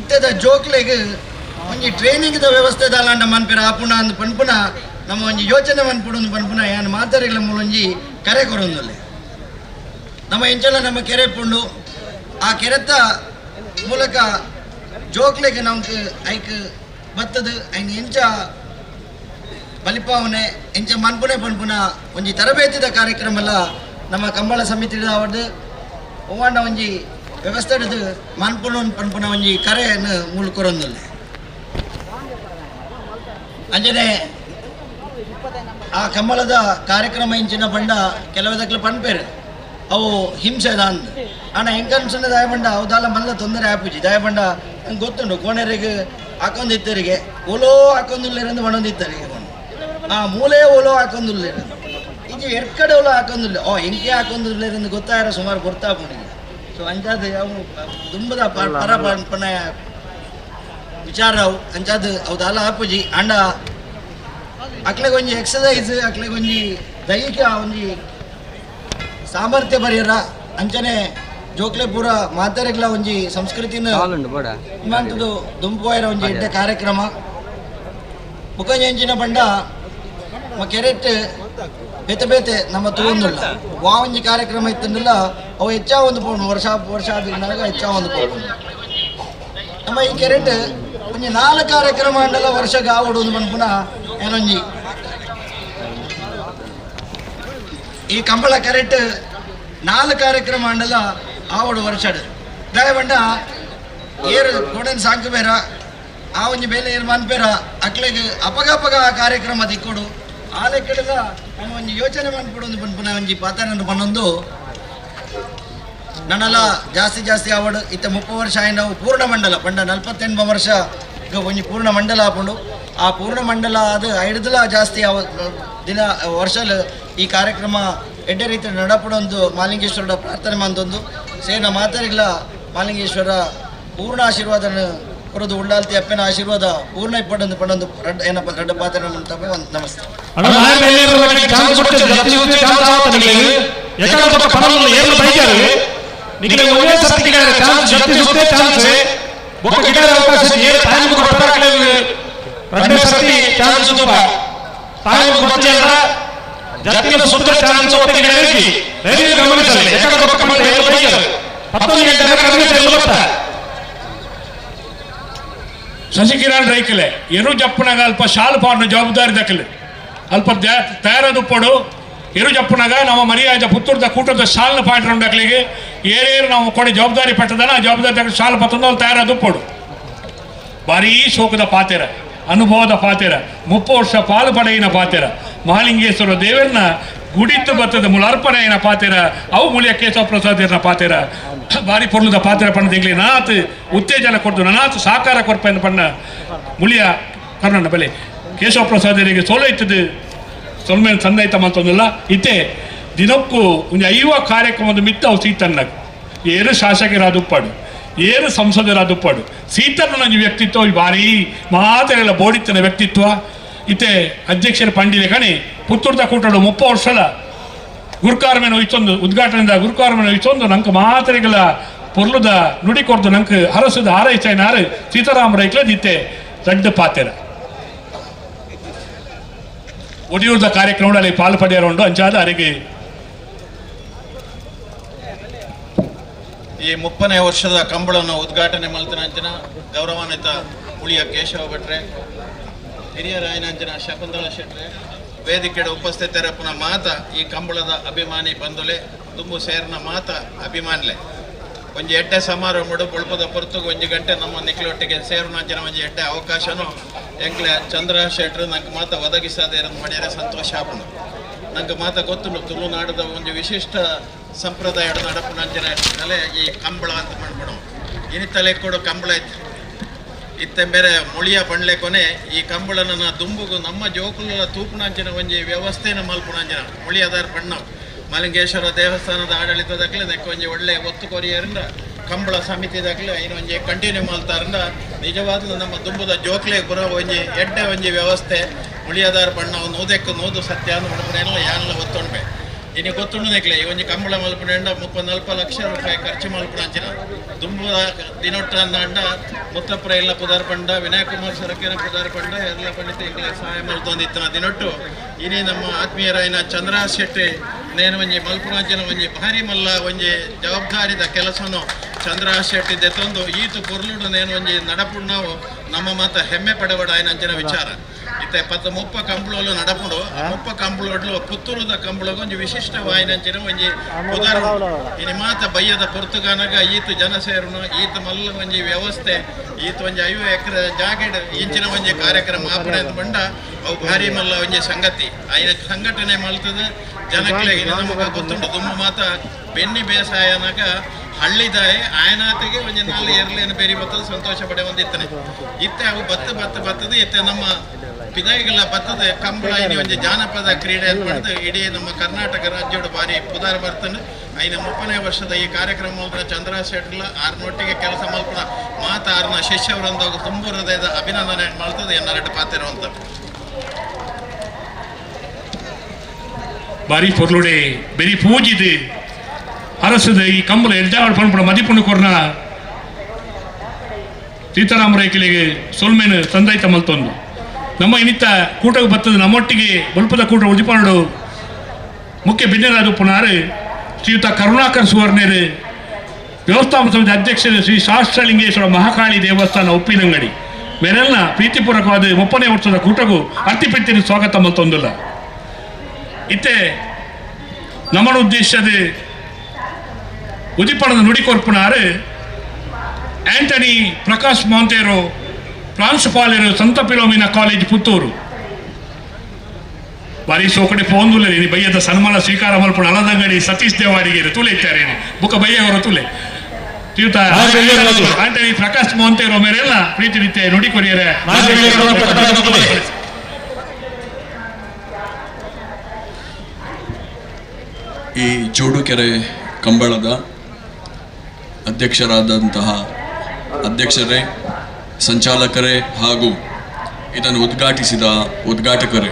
ಇತ್ತದ ಜೋಕ್ಲೆಗ್ ಒಂಜಿ ಟ್ರೈನಿಂಗ್ದ ವ್ಯವಸ್ಥೆ ದಾಲಾಂಡ ಮನ್ಪೇರ ಆಪುಣ ಅಂದ್ ಪನ್ಪುನ ನಮ್ಮ ಒಂಜಿ ಯೋಚನೆ ಮನ್ಪುಡು ಪನ್ಪುನ ಯಾನ್ ಮಾತಾರಿಗಳ ಮೂಲೊಂಜಿ ಕರೆ ಕೊರೊಂದುಲ್ಲೆ. ನಮ್ಮ ಎಂಚಲ ನಮ್ಮ ಕೆರೆ ಪುಂಡು ಆ ಕೆರೆತ ಮೂಲಕ ಜೋಕ್ಲೆಗ್ ನಮ್ಗೆ ಐಕ್ ಬತ್ತದು ಐನ್ ಎಂಚ ಬಲಿಪಾವನೆ ಎಂಚ ಮನ್ಪುನೆ ಪನ್ಪುನ ಒಂಜಿ ತರಬೇತಿದ ಕಾರ್ಯಕ್ರಮ ಎಲ್ಲ ನಮ್ಮ ಕಂಬಳ ಸಮಿತಿ ಅವರ್ದು ಒವ್ವಾಂಡ ಒಂಜಿ ವ್ಯವಸ್ಥೆ ಹಿಡಿದು ಮನ್ಪುಣ ಪನ್ಪುನ ಒಂಜಿ ಕರೆಯನ್ನು ಮೂಲ ಕೊರೊಂದುಲ್ಲೆ. ಅಂಜನೆ ಆ ಕಂಬಳದ ಕಾರ್ಯಕ್ರಮ ಇಂಚಿನ ಬಂಡ ಕೆಲವದಕ್ಲೆ ಪನ್ಪೇರು ಅವು ಹಿಂಸೆ ಅಂದ್ ಆಣ ಹೆಂಗೆ ಅನ್ಸಂದ್ರೆ ದಾಯಬಂಡ ಅವು ದಾಲ ಮಲ್ಲ ತೊಂದರೆ ಆಪುಜಿ ದಾಯಬಂಡ ನಂಗೆ ಗೊತ್ತುಂಟು ಕೋಣೆರಿಗೆ ಹಾಕೊಂದಿತ್ತರಿಗೆ ಓಲೋ ಹಾಕೊಂದುಲ್ಲೇರಂದು ಬಣ್ಣೊಂದಿತ್ತರಿಗೆ ಆ ಮೂಲೆ ಓಲೋ ಹಾಕೊಂದುಲ್ಲೇರಂದು ಇದು ಎರ್ಕಡೆ ಓಲೋ ಹಾಕೊಂದಿಲ್ಲ ಓ ಹೆಂಗೆ ಹಾಕೊಂದಿಲ್ಲೇರಂದು ಗೊತ್ತಾಯಿರ ಸುಮಾರು ಗೊತ್ತಾಪುನಿಗೆ. ಸೊ ಅಂಚಾದ ಅವು ದುಂಬದ ಪರ ಪಣ ವಿಚಾರ ಅವು ಅಂಚಾದ ಅವು ದಾಲ ಆಪುಜಿ ಅಂಡ ಅಕ್ಲೆಗೊಂಜಿ ಎಕ್ಸಸೈಸ್ ಅಕ್ಲೆಗೊಂಜಿ ದೈಹಿಕ ಒಂಜಿ ಸಾಮರ್ಥ್ಯ ಬರಿಯರ ಅಂಚನೆ ಜೋಕ್ಲೆ ಪೂರ ಮಾತಾರಿಗ್ಲ ಒಂಜಿ ಸಂಸ್ಕೃತಿನ ಇಮಾಂತದು ದುಂಪೋಯರ ಒಂಜಿ ಎಡ್ಡೆ ಕಾರ್ಯಕ್ರಮ ಮುಖಂಜಿನ ಬಂಡ ಕೆರೆಟ್ ಬೇತೆ ಬೇತೆ ನಮ್ಮ ತೂಂದುಳ್ಳ ವಾ ಒಂಜಿ ಕಾರ್ಯಕ್ರಮ ಇತ್ತಂದಿಲ್ಲ ಅವು ಹೆಚ್ಚಾ ಒಂದು ಪೋಣು ವರ್ಷ ವರ್ಷ ಆದ್ನಾಗ ಹೆಚ್ಚಾ ಒಂದು ಪೋಣು ನಮ್ಮ ಈ ಕೆರೆಟ್ ಒಂಜಿ 4 ಕಾರ್ಯಕ್ರಮ ಅಂಡಲ ವರ್ಷಕ್ಕೆ ಆವಡು ಒಂದು ಪನ್ಪುನ ಏನೊಂಜಿ ಈ ಕಂಬಳ ಕರೆಕ್ಟ್ 4 ಕಾರ್ಯಕ್ರಮ ಅಂಡಲ ಆವಡು ವರ್ಷಡ್ ದಯಬಂಡ ಏರು ಕೊಡನ್ ಸಾಂಕು ಬೇರ ಆ ಒಂಜಿ ಬೇಲೆ ಏರು ಮನ್ಪೇರ ಅಕ್ಲೆಗ್ ಅಪಗಪಗ ಆ ಕಾರ್ಯಕ್ರಮ ದಿಕ್ಕೊಡು ಆ ಲೆಕ್ಕಡೆಲ್ಲ ನಮ್ಮ ಒಂಜಿ ಯೋಚನೆ ಮನ್ಪುಡು ಒಂದು ಪನ್ಪುನ ಒಂಜಿ ಪಾತ್ರನ ಪನ್ನೊಂದು ನನ್ನಲ್ಲ ಜಾಸ್ತಿ ಜಾಸ್ತಿ ಆವಡು ಇತ್ತ 30 ವರ್ಷ ಆಯ್ನ ನಾವು ಪೂರ್ಣ ಮಂಡಲ ಪಂಡ 48 ವರ್ಷ ಈಗ ಒಂಜಿ ಪೂರ್ಣ ಮಂಡಲ ಆಪುಂಡು ಆ ಪೂರ್ಣ ಮಂಡಲ ಅದು ಐಡ್ದಲ ಜಾಸ್ತಿ ದಿನ ವರ್ಷಲು ಈ ಕಾರ್ಯಕ್ರಮ ಎಡ್ಡೆ ರೀತಿ ನಡಪಡೊಂದು ಮಾಲಿಂಗೇಶ್ವರ ಪ್ರಾರ್ಥನೆ ಮಂತೊಂದು ಸೇನ ಮಾತರಿಗ್ಲ ಮಾಲಿಂಗೇಶ್ವರ ಪೂರ್ಣ ಆಶೀರ್ವಾದನ ಕೊರದು ಉಳ್ಳಾಲ್ತಿ ಅಪ್ಪನ ಆಶೀರ್ವಾದ ಪೂರ್ಣ ಇಪ್ಪಡೊಂದು ಪಡೊಂದು ರಡ್ಡ ಏನಪ್ಪ ರಡ್ಡ ಪಾತ್ರ ಒಂದು ನಮಸ್ತೆ. ಶಶಿಕಿರಣ್ ರೈಕಲೆ ಎರು ಜಪ್ಪನಾಗ ಅಲ್ಪ ಶಾಲು ಪಾಡ್ನ ಜವಾಬ್ದಾರಿ ದಕ್ಕಲೆ ಅಲ್ಪ ತಯಾರದುಪ್ಪಡು ಇರು ಜಪ್ಪುನಾಗ ನಮ್ಮ ಮರ್ಯಾದ ಪುತ್ತೂರ್ದ ಕೂಟದ ಶಾಲ್ನ ಪಾಡ್ರಂಡಕ್ಲಿಗೆ ಏರೇರು ನಾವು ಕೊಡೆ ಜವಾಬ್ದಾರಿ ಪಟ್ಟದನ ಆ ಜವಾಬ್ದಾರಿ ಶಾಲ್ ಪತ್ತಂದು ಅಲ್ಲಿ ತಯಾರಾದ ಉಪ್ಪೋಡು. ಭಾರೀ ಶೋಕದ ಪಾತೆರ, ಅನುಭವದ ಪಾತೆರ, 30 ವರ್ಷ ಪಾಲು ಪಡೆಯಿನ ಪಾತೆರ, ಮಹಾಲಿಂಗೇಶ್ವರ ದೇವರನ್ನ ಗುಡಿತ್ತು ಬತ್ತದ ಮುಲಾರ್ಪಣೆಯಿನ ಪಾತೆರ, ಅವು ಮುಳಿಯ ಕೇಶವ ಪ್ರಸಾದಿನ ಪಾತೆರ, ಭಾರಿ ಪೊರ್ಲುದ ಪಾತೆರ ಪಣ್ಣ ತಿಂಗ್ಳಿ ನಾತ್ ಉತ್ತೇಜನ ಕೊಡ್ದು ನನಾತ್ ಸಾಕಾರ ಕೊರ್ಪೆನ ಪಣ್ಣ ಮುಳಿಯ ಕರ್ಣನ ಬೆಲೆ ಕೇಶವ ಪ್ರಸಾದರಿಗೆ ಸೋಲ ಇತ್ತದು ಸೊಲ್ಮೇಲೆ ಸಂದೈತ ಮಂತೊಂದಿಲ್ಲ. ಇತ್ತೆ ದಿನಕ್ಕೂ ಒಂದು 50 ಕಾರ್ಯಕ್ರಮದ ಮಿತ್ತ ಅವು ಸೀತನ್ನ ಏರು ಶಾಸಕರಾದ ಉಪ್ಪಾಡು, ಏರು ಸಂಸದರಾದ ಉಪ್ಪಾಡು, ಸೀತನ್ನ ಒಂಜಿ ವ್ಯಕ್ತಿತ್ವ ಈ ಭಾರೀ ಮಾತೆಲ್ಲ ಬೋಡಿತ್ತನ ವ್ಯಕ್ತಿತ್ವ. ಇತ್ತೆ ಅಧ್ಯಕ್ಷರ ಪಂಡಿದೆ ಕಣಿ ಪುತ್ತೂರ್ದ ಕೂಟಡು 30 ವರ್ಷದ ಗುರುಕಾರ್ಮೇನ ಒಯ್ತೊಂದು ಉದ್ಘಾಟನೆಯಿಂದ ಗುರುಕಾರ್ಮೇನ ಒಯ್ತೊಂದು ನಂಗೆ ಮಾತೆರೆಗಳ ಪೊರ್ಲುದ ನುಡಿ ಕೊರ್ದು ನಂಗೆ ಹರಸುದ ಆರೈಚಾಯ್ನಾರು ಸೀತಾರಾಮ ರೈಕ್ಲ ಇತ್ತೆ ದೊಡ್ಡ ಪಾತೆರ ಒಡಿಯೂರ್ದ ಕಾರ್ಯಕ್ರಮದಲ್ಲಿ ಪಾಲು ಪಡೆಯರುಂಡು ಅಂಚಾದ ಅರಿಗೆ. ಈ 30ನೇ ವರ್ಷದ ಕಂಬಳನ್ನು ಉದ್ಘಾಟನೆ ಮಲ್ತಿನಂಚಿನ ಗೌರವಾನ್ವಿತ ಉಳಿಯ ಕೇಶವ ಭಟ್ರೆ, ಹಿರಿಯರಾಯನಂಚಿನ ಶಕುಂತಲ ಶೆಟ್ರೆ, ವೇದಿಕೆಯ ಉಪಸ್ಥಿತರಪ್ಪನ ಮಾತ ಈ ಕಂಬಳದ ಅಭಿಮಾನಿ ಬಂಧುಲೆ, ತುಂಬು ಸೇರಿನ ಮಾತ ಅಭಿಮಾನಿಲೆ ಒಂಜಿ ಎಡ್ಡೆ ಸಮಾರಂಭಡು ಬೊಳ್ಪದ ಪೊರ್ತುಗು ಒಂಜಿ ಗಂಟೆ ನಮ್ಮ ನಿಕ್ಲೊಟ್ಟಿಗೆ ಸೇರುನಂಚಿನ ಒಂಜಿ ಎಡ್ಡೆ ಅವಕಾಶನು ಎಂಕ್ಲೆ ಚಂದ್ರ ಶೆಟ್ರು ನಂಗೆ ಮಾತ ಒದಗಿಸದೇ ಮಾಡಿದರೆ ಸಂತೋಷ ಆಪುಂಡು. ನಂಗೆ ಮಾತ ಗೊತ್ತುಂಡು ತುಳುನಾಡದ ಒಂಜಿ ವಿಶಿಷ್ಟ ಸಂಪ್ರದಾಯ ನಡಪುನಂಚಿನ ನೆಲೆ ಈ ಕಂಬಳ ಅಂತ ಮಾಡ್ಬಿಡು. ಇನಿತಲೆ ಕೂಡ ಕಂಬಳ ಇತ್ತು ಇತ್ತೆ ಬೇರೆ ಮುಳಿಯ ಬಂಡ್ಲೆ ಕೊನೆ ಈ ಕಂಬಳನ ದುಂಬುಗು ನಮ್ಮ ಜೋಕುಲ ತೂಪುನಂಚಿನ ಒಂಜಿ ವ್ಯವಸ್ಥೆನ ಮಲ್ಪುನಂಚಿನ ಮುಳಿಯದಾರ ಬಣ್ಣ ಮಲಿಂಗೇಶ್ವರ ದೇವಸ್ಥಾನದ ಆಡಳಿತದಾಗಲಿ ಅದಕ್ಕೆ ಒಂಜಿ ಒಳ್ಳೆ ಒತ್ತು ಕೊರಿಯರಿಂದ ಕಂಬಳ ಸಮಿತಿದಾಗಲಿ ಐನು ಒಂಜಿ ಕಂಟಿನ್ಯೂ ಮಾಡ್ತಾರಿಂದ ನಿಜವಾಗ್ಲೂ ನಮ್ಮ ದುಂಬುದ ಜೋಕ್ಲೆ ಬರೋ ಒಂಜಿ ಎಡ್ಡೆ ಒಂಜಿ ವ್ಯವಸ್ಥೆ ಮುಳಿಯದಾರ ಬಣ್ಣ ನೂದಕ್ಕೆ ನೂದು ಸತ್ಯ ಅಂದ್ ಮಲ್ಪುನೇನಲ್ಲ ಯಾನೆಲ್ಲ ಒತ್ತೊಂಡ್ಬೆ. ಇನ್ನು ಗೊತ್ತುಂಡು ಈ ಒಂಜಿ ಕಂಬಳ ಮಲ್ಪುನೇಂಡ 34 ಲಕ್ಷ ರೂಪಾಯಿ ಖರ್ಚು ಮಲ್ಪುನಂಚಿನ ದುಂಬುದ ದಿನೊಟ್ಟ ಅಂಡ ಮುತ್ತಪ್ರ ಎಲ್ಲ ಪುದಾರ್ ಪಂಡ, ವಿನಯಕುಮಾರ್ ಸರಕೇನ ಪುದಾರ್ ಪಂಡ ಎಲ್ಲ ಪಂಡಿತ ಇಂಗ್ಲೇ ಸಹಾಯ ಮಲ್ತೊಂದಿತ್ತಿನ ದಿನೊಟ್ಟು ಇನಿ ನಮ್ಮ ಆತ್ಮೀಯರಾಯಿನ ಚಂದ್ರಹಾಸ್ ಶೆಟ್ಟಿ ನೇನು ಒಂಜಿ ಮಲ್ಪುನಂಚಿನ ಒಂಜಿ ಭಾರಿ ಮಲ್ಲ ಒಂಜಿ ಜವಾಬ್ದಾರಿದ ಕೆಲಸನು ಚಂದ್ರಹಾಸ್ ಶೆಟ್ಟಿ ದೆತ್ತೊಂದು ಈತು ಪೊರ್ಲುಡು ನೇನು ಒಂಜಿ ನಡಪುಡು ನಾವು ನಮ್ಮ ಮಾತ ಹೆಮ್ಮೆ ಪಡಬಡ ಆಯ್ನಂಚಿನ ವಿಚಾರ. ಇತ್ತೆ 30 ಕಂಬಳಲು ನಡಪುಡು 30 ಕಂಬಳಲು ಪುತ್ತೂರುದ ಕಂಬಳಗ ಒಂಜಿ ವಿಶಿಷ್ಟ ವಾಯಿನಂಚಿನ ಒಂಜಿ ಪುದರ್ ಇನಿ ಮಾತ ಬಯ್ಯದ ಪೊರ್ತುಗಾನಗ ಈತ ಜನ ಸೇರುನು ಈತ ಮಲ್ಲ ಒಂಜಿ ವ್ಯವಸ್ಥೆ ಈತ ಒಂಜಿ 50 ಎಕರೆ ಜಾಗೆಡ್ ಇಂಚಿನ ಒಂಜಿ ಕಾರ್ಯಕ್ರಮ ಆಪಣೆ ಅಂತ ಬಂಡ ಅವು ಭಾರಿ ಮಲ್ಲ ಒಂಜಿ ಸಂಗತಿ. ಐನ ಸಂಘಟನೆ ಮಲ್ತದ ಜನಕ್ಲೆಗೆ ನಮಗ ಗೊತ್ತುಂಟು ದುಂಬು ಮಾತ ಬೆನ್ನಿ ಬೇಸಾಯನಾಗ ಹಳ್ಳಿದಾಯ ಆಯನಾತಿಗೆ ಒಂಜಿ 4 ಎರಲೇನು ಬೇರಿ ಬತ್ತದ ಸಂತೋಷ ಪಡೆ ಒಂದಿತ್ತನೆ. ಇತ್ತೆ ಅವು ಬತ್ತ ಬತ್ತ ಬತ್ತದ ಇತ್ತೆ ನಮ್ಮ ಪಿದಾಯಿಗೆಲ್ಲ ಬತ್ತದ ಕಂಬಳ ಇನಿ ಒಂಜಿ ಜಾನಪದ ಕ್ರೀಡೆ ಅಂತ ಪಡೆದು ಇಡೀ ನಮ್ಮ ಕರ್ನಾಟಕ ರಾಜ್ಯದ ಭಾರಿ ಪುದಾರ ಬರ್ತದೆ. ಐನ 30ನೇ ವರ್ಷದ ಈ ಕಾರ್ಯಕ್ರಮ ಚಂದ್ರ ಶೆಟ್ಲ ಆರ್ನೊಟ್ಟಿಗೆ ಕೆಲಸ ಮಲ್ಪುನ ಮಾತ ಆರ್ನ ಶಿಷ್ಯವರಂದಾಗ ತುಂಬ ಹೃದಯದ ಅಭಿನಂದನೆ ಮಾಡ್ತದೆ ಎನ್ನರೆಡ್ಡು ಪಾತಿರುವಂತ ಭಾರಿ ಪೊರ್ಲುಡೆ ಬೆರಿ ಪೂಜಿದೆ ಅರಸದ ಈ ಕಂಬಳ ಎಡ್ಜಾವಡ್ ಪನ್ಪುಣ ಮದಿಪುಣು ಕೊರ್ನ ಸೀತಾರಾಮ ರೈಕಲಿಗೆ ಸೊಲ್ಮೇನು ಸಂದಾಯ್ತ ಮಲ್ತೊಂದು ನಮ್ಮ ಇನ್ನಿತ್ತ ಕೂಟಕ್ಕೆ ಬತ್ತದ ನಮ್ಮೊಟ್ಟಿಗೆ ಬಲ್ಪದ ಕೂಟ ಉದಿಪಾಡು ಮುಖ್ಯ ಬಿನ್ನೆರಾದ ಪುನಾರು ಶ್ರೀಯುತ ಕರುಣಾಕರ್ ಸುವರ್ಣರು, ವ್ಯವಸ್ಥಾಪಕ ಸಮಿತಿ ಅಧ್ಯಕ್ಷರು ಶ್ರೀ ಶಾಸ್ತ್ರಲಿಂಗೇಶ್ವರ ಮಹಾಕಾಳಿ ದೇವಸ್ಥಾನ ಉಪ್ಪಿನಂಗಡಿ ಮೇರೆಲ್ಲ ಪ್ರೀತಿಪೂರ್ವಕವಾದ 30ನೇ ವರ್ಷದ ಕೂಟಗೂ ಅರ್ತಿಪೆಟ್ಟಿನ ಸ್ವಾಗತ ಮಲ್ತೊಂದಿಲ್ಲ. ಇತ್ತೆ ನಮ್ಮ ಉದ್ದೇಶದ ಉದಿಪಣದ ನುಡಿಕೊರ್ಪುನಾರು ಆಂಟನಿ ಪ್ರಕಾಶ್ ಮೊಂತೇರೋ, ಪ್ರಾಂಶುಪಾಲರು ಸಂತ ಫಿಲೋಮಿನಾ ಕಾಲೇಜ್ ಪುತ್ತೂರು. ಬಾರಿ ಸೋಕಡೆ ಫೋನ್ದುಲ್ಲ ನೀನು ಬಯ್ಯದ ಸನ್ಮಾನ ಸ್ವೀಕಾರ ಮಲ್ಪುಣ ಅಲದಂಗಡಿ ಸತೀಶ್ ದೇವಾಡಿಗೆ ತುಲೆ ಇತ್ತಾರೆ ಬುಕ್ಕ ಬಯ್ಯವರು ತುಲೆ ಶ್ರೀಯುತ ಆಂಟನಿ ಪ್ರಕಾಶ್ ಮೊಂತೇರೋ ಮೇರೆಲ್ಲ ಪ್ರೀತಿ ರೀತಿಯ ನುಡಿ ಕೊರಿಯರೆ. ಈ ಜೋಡುಕೆರೆ ಕಂಬಳದ ಅಧ್ಯಕ್ಷರಾದಂತಹ ಅಧ್ಯಕ್ಷರೇ, ಸಂಚಾಲಕರೇ ಹಾಗೂ ಇದನ್ನು ಉದ್ಘಾಟಿಸಿದ ಉದ್ಘಾಟಕರೇ,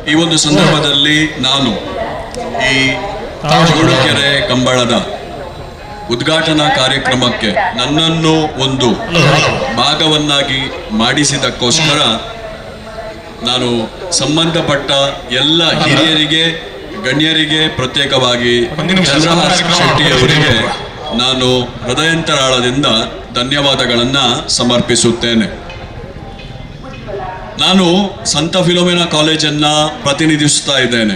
ಈ ಒಂದು ಸಂದರ್ಭದಲ್ಲಿ ನಾನು ಈ ಜೋಡುಕೆರೆ ಕಂಬಳದ ಉದ್ಘಾಟನಾ ಕಾರ್ಯಕ್ರಮಕ್ಕೆ ನನ್ನನ್ನು ಒಂದು ಭಾಗವನ್ನಾಗಿ ಮಾಡಿಸಿದಕ್ಕೋಸ್ಕರ ನಾನು ಸಂಬಂಧಪಟ್ಟ ಎಲ್ಲ ಹಿರಿಯರಿಗೆ, ಗಣ್ಯರಿಗೆ, ಪ್ರತ್ಯೇಕವಾಗಿ ಚಂದ್ರಹಾಸ್ ಶೆಟ್ಟಿಯವರಿಗೆ ನಾನು ಹೃದಯಾಂತರಾಳದಿಂದ ಧನ್ಯವಾದಗಳನ್ನು ಸಮರ್ಪಿಸುತ್ತೇನೆ. ನಾನು ಸಂತ ಫಿಲೋಮಿನಾ ಕಾಲೇಜನ್ನು ಪ್ರತಿನಿಧಿಸುತ್ತಾ ಇದ್ದೇನೆ.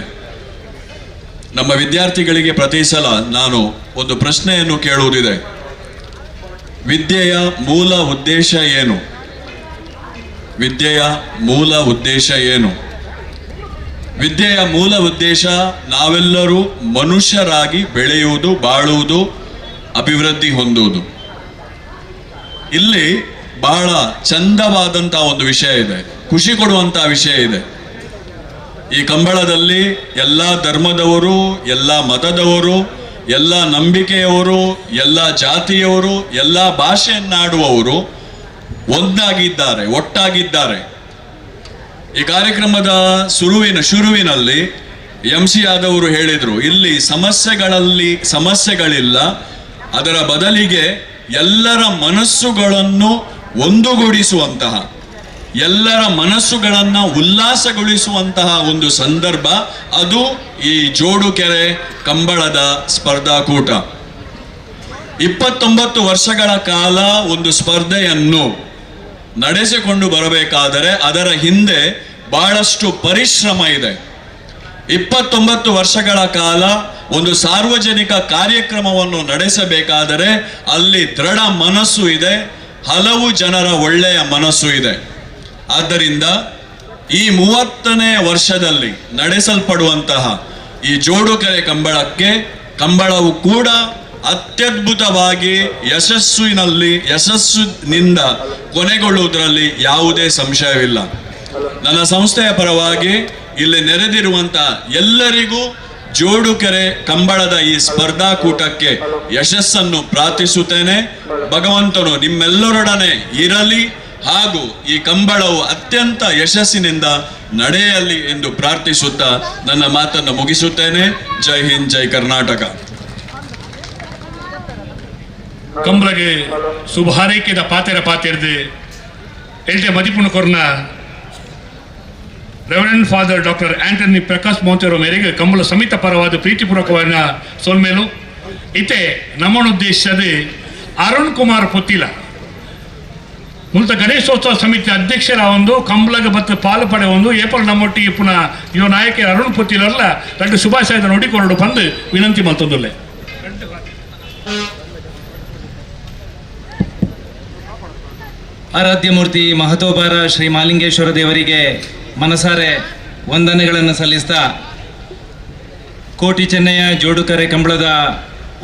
ನಮ್ಮ ವಿದ್ಯಾರ್ಥಿಗಳಿಗೆ ಪ್ರತಿ ಸಲ ನಾನು ಒಂದು ಪ್ರಶ್ನೆಯನ್ನು ಕೇಳುವುದಿದೆ. ವಿದ್ಯೆಯ ಮೂಲ ಉದ್ದೇಶ ಏನು? ವಿದ್ಯೆಯ ಮೂಲ ಉದ್ದೇಶ ಏನು? ವಿದ್ಯೆಯ ಮೂಲ ಉದ್ದೇಶ ನಾವೆಲ್ಲರೂ ಮನುಷ್ಯರಾಗಿ ಬೆಳೆಯುವುದು, ಬಾಳುವುದು, ಅಭಿವೃದ್ಧಿ ಹೊಂದುವುದು. ಇಲ್ಲಿ ಬಹಳ ಚಂದವಾದಂಥ ಒಂದು ವಿಷಯ ಇದೆ, ಖುಷಿ ಕೊಡುವಂಥ ವಿಷಯ ಇದೆ. ಈ ಕಂಬಳದಲ್ಲಿ ಎಲ್ಲ ಧರ್ಮದವರು, ಎಲ್ಲ ಮತದವರು, ಎಲ್ಲ ನಂಬಿಕೆಯವರು, ಎಲ್ಲ ಜಾತಿಯವರು, ಎಲ್ಲ ಭಾಷೆಯನ್ನಾಡುವವರು ಒಂದಾಗಿದ್ದಾರೆ, ಒಟ್ಟಾಗಿದ್ದಾರೆ. ಈ ಕಾರ್ಯಕ್ರಮದ ಶುರುವಿನಲ್ಲಿ ಎಂ ಸಿ ಆದವರು ಹೇಳಿದರು, ಇಲ್ಲಿ ಸಮಸ್ಯೆಗಳಿಲ್ಲ, ಅದರ ಬದಲಿಗೆ ಎಲ್ಲರ ಮನಸ್ಸುಗಳನ್ನು ಒಂದುಗೂಡಿಸುವಂತಹ, ಎಲ್ಲರ ಮನಸ್ಸುಗಳನ್ನು ಉಲ್ಲಾಸಗೊಳಿಸುವಂತಹ ಒಂದು ಸಂದರ್ಭ ಅದು ಈ ಜೋಡುಕೆರೆ ಕಂಬಳದ ಸ್ಪರ್ಧಾಕೂಟ. 29 ವರ್ಷಗಳ ಕಾಲ ಒಂದು ಸ್ಪರ್ಧೆಯನ್ನು ನಡೆಸಿಕೊಂಡು ಬರಬೇಕಾದರೆ ಅದರ ಹಿಂದೆ ಬಹಳಷ್ಟು ಪರಿಶ್ರಮ ಇದೆ. 29 ವರ್ಷಗಳ ಕಾಲ ಒಂದು ಸಾರ್ವಜನಿಕ ಕಾರ್ಯಕ್ರಮವನ್ನು ನಡೆಸಬೇಕಾದರೆ ಅಲ್ಲಿ ದೃಢ ಮನಸ್ಸು ಇದೆ, ಹಲವು ಜನರ ಒಳ್ಳೆಯ ಮನಸ್ಸು ಇದೆ. ಆದ್ದರಿಂದ ಈ 30ನೇ ವರ್ಷದಲ್ಲಿ ನಡೆಸಲ್ಪಡುವಂತಹ ಈ ಜೋಡುಕೆರೆ ಕಂಬಳವು ಕೂಡ ಅತ್ಯದ್ಭುತವಾಗಿ ಯಶಸ್ಸಿನಿಂದ ಕೊನೆಗೊಳ್ಳುವುದರಲ್ಲಿ ಯಾವುದೇ ಸಂಶಯವಿಲ್ಲ. ನನ್ನ ಸಂಸ್ಥೆಯ ಪರವಾಗಿ ಇಲ್ಲಿ ನೆರೆದಿರುವಂತಹ ಎಲ್ಲರಿಗೂ ಜೋಡುಕೆರೆ ಕಂಬಳದ ಈ ಸ್ಪರ್ಧಾಕೂಟಕ್ಕೆ ಯಶಸ್ಸನ್ನು ಪ್ರಾರ್ಥಿಸುತ್ತೇನೆ. ಭಗವಂತನು ನಿಮ್ಮೆಲ್ಲರೊಡನೆ ಇರಲಿ ಹಾಗೂ ಈ ಕಂಬಳವು ಅತ್ಯಂತ ಯಶಸ್ಸಿನಿಂದ ನಡೆಯಲಿ ಎಂದು ಪ್ರಾರ್ಥಿಸುತ್ತಾ ನನ್ನ ಮಾತನ್ನು ಮುಗಿಸುತ್ತೇನೆ. ಜೈ ಹಿಂದ್, ಜೈ ಕರ್ನಾಟಕ. ಕಂಬಳಗೆ ಶುಭಾರೈಕೆದ ಪಾತೆರ ಪಾತೆರ್ದು ಎಲ್ಟೆ ಮದಿಪುಣ ಕೊರ್ನ Reverend Father Doctor Antony Prakash Monteiro ಮೇರೆಗೆ ಕಂಬಳ ಸಮಿತ ಪರವಾದ ಪ್ರೀತಿಪೂರ್ವಕವಾದ ಸೋಲ್ಮೇಲು. ಇತೆ ನಮ್ಮನುದ್ದೇಶದ ಅರುಣ್ ಕುಮಾರ್ ಪೊತ್ತಿಲ ಮುಲ್ತ ಗಣೇಶೋತ್ಸವ ಸಮಿತಿ ಅಧ್ಯಕ್ಷರ ಒಂದು ಕಂಬಳಗ ಬತ್ತು ಪಾಲು ಪಡೆ ಒಂದು ಏಪಲ್ ನಮ್ಮೊಟ್ಟಿಗೆ ಪುನಃ ಯುವ ನಾಯಕ ಅರುಣ್ ಪೊತ್ತಿಲಲ್ಲ రెండు ಶುಭಾಶಯದ ನುಡಿಕೊರಡು ಬಂದು ವಿನಂತಿ ಮಲ್ತೊಂದುಲ್ಲೆ. ಆರಾಧ್ಯಮೂರ್ತಿ ಮಹತೋಬಾರ ಶ್ರೀ ಮಾಲಿಂಗೇಶ್ವರ ದೇವರಿಗೆ ಮನಸಾರೆ ವಂದನೆಗಳನ್ನು ಸಲ್ಲಿಸ್ತಾ ಕೋಟಿ ಚೆನ್ನಯ್ಯ ಜೋಡುಕರೆ ಕಂಬಳದ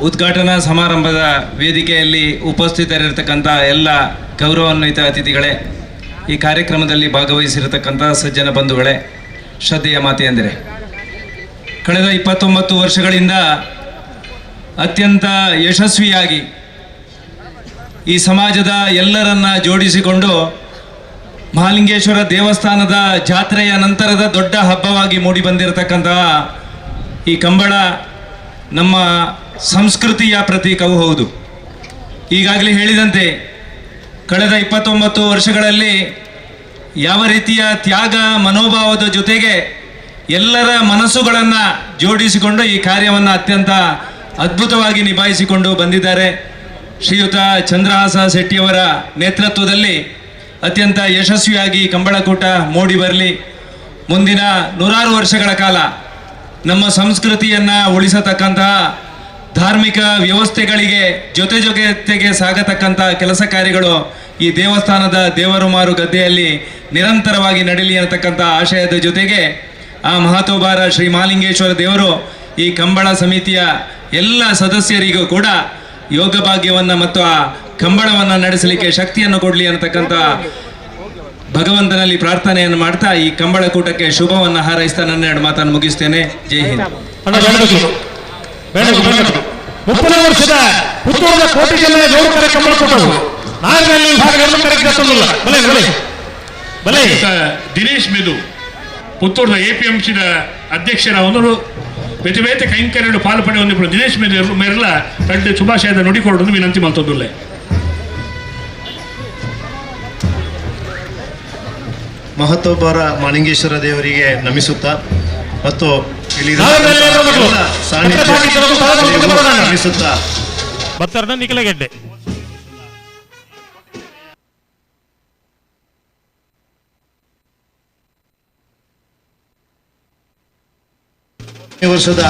ಉದ್ಘಾಟನಾ ಸಮಾರಂಭದ ವೇದಿಕೆಯಲ್ಲಿ ಉಪಸ್ಥಿತರಿರತಕ್ಕಂಥ ಎಲ್ಲ ಗೌರವಾನ್ವಿತ ಅತಿಥಿಗಳೇ, ಈ ಕಾರ್ಯಕ್ರಮದಲ್ಲಿ ಭಾಗವಹಿಸಿರತಕ್ಕಂಥ ಸಜ್ಜನ ಬಂಧುಗಳೇ, ಶ್ರದ್ಧೆಯ ಮಾತೆಯಂದಿರೇ, ಕಳೆದ 29 ವರ್ಷಗಳಿಂದ ಅತ್ಯಂತ ಯಶಸ್ವಿಯಾಗಿ ಈ ಸಮಾಜದ ಎಲ್ಲರನ್ನ ಜೋಡಿಸಿಕೊಂಡು ಮಹಾಲಿಂಗೇಶ್ವರ ದೇವಸ್ಥಾನದ ಜಾತ್ರೆಯ ನಂತರದ ದೊಡ್ಡ ಹಬ್ಬವಾಗಿ ಮೂಡಿಬಂದಿರತಕ್ಕಂತಹ ಈ ಕಂಬಳ ನಮ್ಮ ಸಂಸ್ಕೃತಿಯ ಪ್ರತೀಕವೂ ಹೌದು. ಈಗಾಗಲೇ ಹೇಳಿದಂತೆ ಕಳೆದ 29 ವರ್ಷಗಳಲ್ಲಿ ಯಾವ ರೀತಿಯ ತ್ಯಾಗ ಮನೋಭಾವದ ಜೊತೆಗೆ ಎಲ್ಲರ ಮನಸ್ಸುಗಳನ್ನು ಜೋಡಿಸಿಕೊಂಡು ಈ ಕಾರ್ಯವನ್ನು ಅತ್ಯಂತ ಅದ್ಭುತವಾಗಿ ನಿಭಾಯಿಸಿಕೊಂಡು ಬಂದಿದ್ದಾರೆ. ಶ್ರೀಯುತ ಚಂದ್ರಹಾಸ ಶೆಟ್ಟಿಯವರ ನೇತೃತ್ವದಲ್ಲಿ ಅತ್ಯಂತ ಯಶಸ್ವಿಯಾಗಿ ಕಂಬಳಕೂಟ ಮೂಡಿ ಬರಲಿ. ಮುಂದಿನ ನೂರಾರು ವರ್ಷಗಳ ಕಾಲ ನಮ್ಮ ಸಂಸ್ಕೃತಿಯನ್ನು ಉಳಿಸತಕ್ಕಂತಹ ಧಾರ್ಮಿಕ ವ್ಯವಸ್ಥೆಗಳಿಗೆ ಜೊತೆ ಜೊತೆಗೆ ಸಾಗತಕ್ಕಂಥ ಕೆಲಸ ಕಾರ್ಯಗಳು ಈ ದೇವಸ್ಥಾನದ ದೇವರುಮಾರು ಗದ್ದೆಯಲ್ಲಿ ನಿರಂತರವಾಗಿ ನಡೀಲಿ ಅನ್ನತಕ್ಕಂಥ ಆಶಯದ ಜೊತೆಗೆ ಆ ಮಹತೋಬಾರ ಶ್ರೀ ಮಹಾಲಿಂಗೇಶ್ವರ ದೇವರು ಈ ಕಂಬಳ ಸಮಿತಿಯ ಎಲ್ಲ ಸದಸ್ಯರಿಗೂ ಕೂಡ ಯೋಗ ಭಾಗ್ಯವನ್ನು ಮತ್ತು ಆ ಕಂಬಳವನ್ನು ನಡೆಸಲಿಕ್ಕೆ ಶಕ್ತಿಯನ್ನು ಕೊಡಲಿ ಅನ್ನತಕ್ಕಂಥ ಭಗವಂತನಲ್ಲಿ ಪ್ರಾರ್ಥನೆಯನ್ನು ಮಾಡ್ತಾ ಈ ಕಂಬಳಕೂಟಕ್ಕೆ ಶುಭವನ್ನು ಹಾರೈಸ್ತಾ ನನ್ನ ಎರಡು ಮಾತನ್ನು ಮುಗಿಸ್ತೇನೆ. ಜೈ ಹಿಂದ್. 30 ವರ್ಷದ ಪುತ್ತೂರದ ಕೋಟಿ ಜಿಲ್ಲೆಯ ಜೋಡುಕರೆ ಕಂಬಳಕೂಟವು ನಾಲ್ಕರಲ್ಲಿ ವಿಭಾಗ ಎರಡು ಕರೆಗೆ ಬಲೆ ಬಲೆ ಬಲೆ. ದಿನೇಶ್ ಮೆದು ಪುತ್ತೂರದ ಎಪಿಎಂಸಿದ ಅಧ್ಯಕ್ಷರ ಒಂದು ಬೇತೆ ಬೇತೆ ಕೈಂಕರ್ಯಡು ಪಾಲು ಪಡೆಯುವ ದಿನೇಶ್ ಮೆದು ಮೇರೆಲ್ಲ ರಡ್ಡು ಶುಭಾಶಯದ ನುಡಿಕೊರಡು ವಿನಂತಿ ಮಲ್ತೊಂದುಲ್ಲೆ. ಮಹತೋಬರ ಮಾಲಿಂಗೇಶ್ವರ ದೇವರಿಗೆ ನಮಿಸುತ್ತಾ ಮತ್ತು ಇಲ್ಲಿ ನಮಿಸುತ್ತಾ ಬತ್ತರ್ನ ನಿಖಲಗೆಡ್ಡೆ. ವರ್ಷದ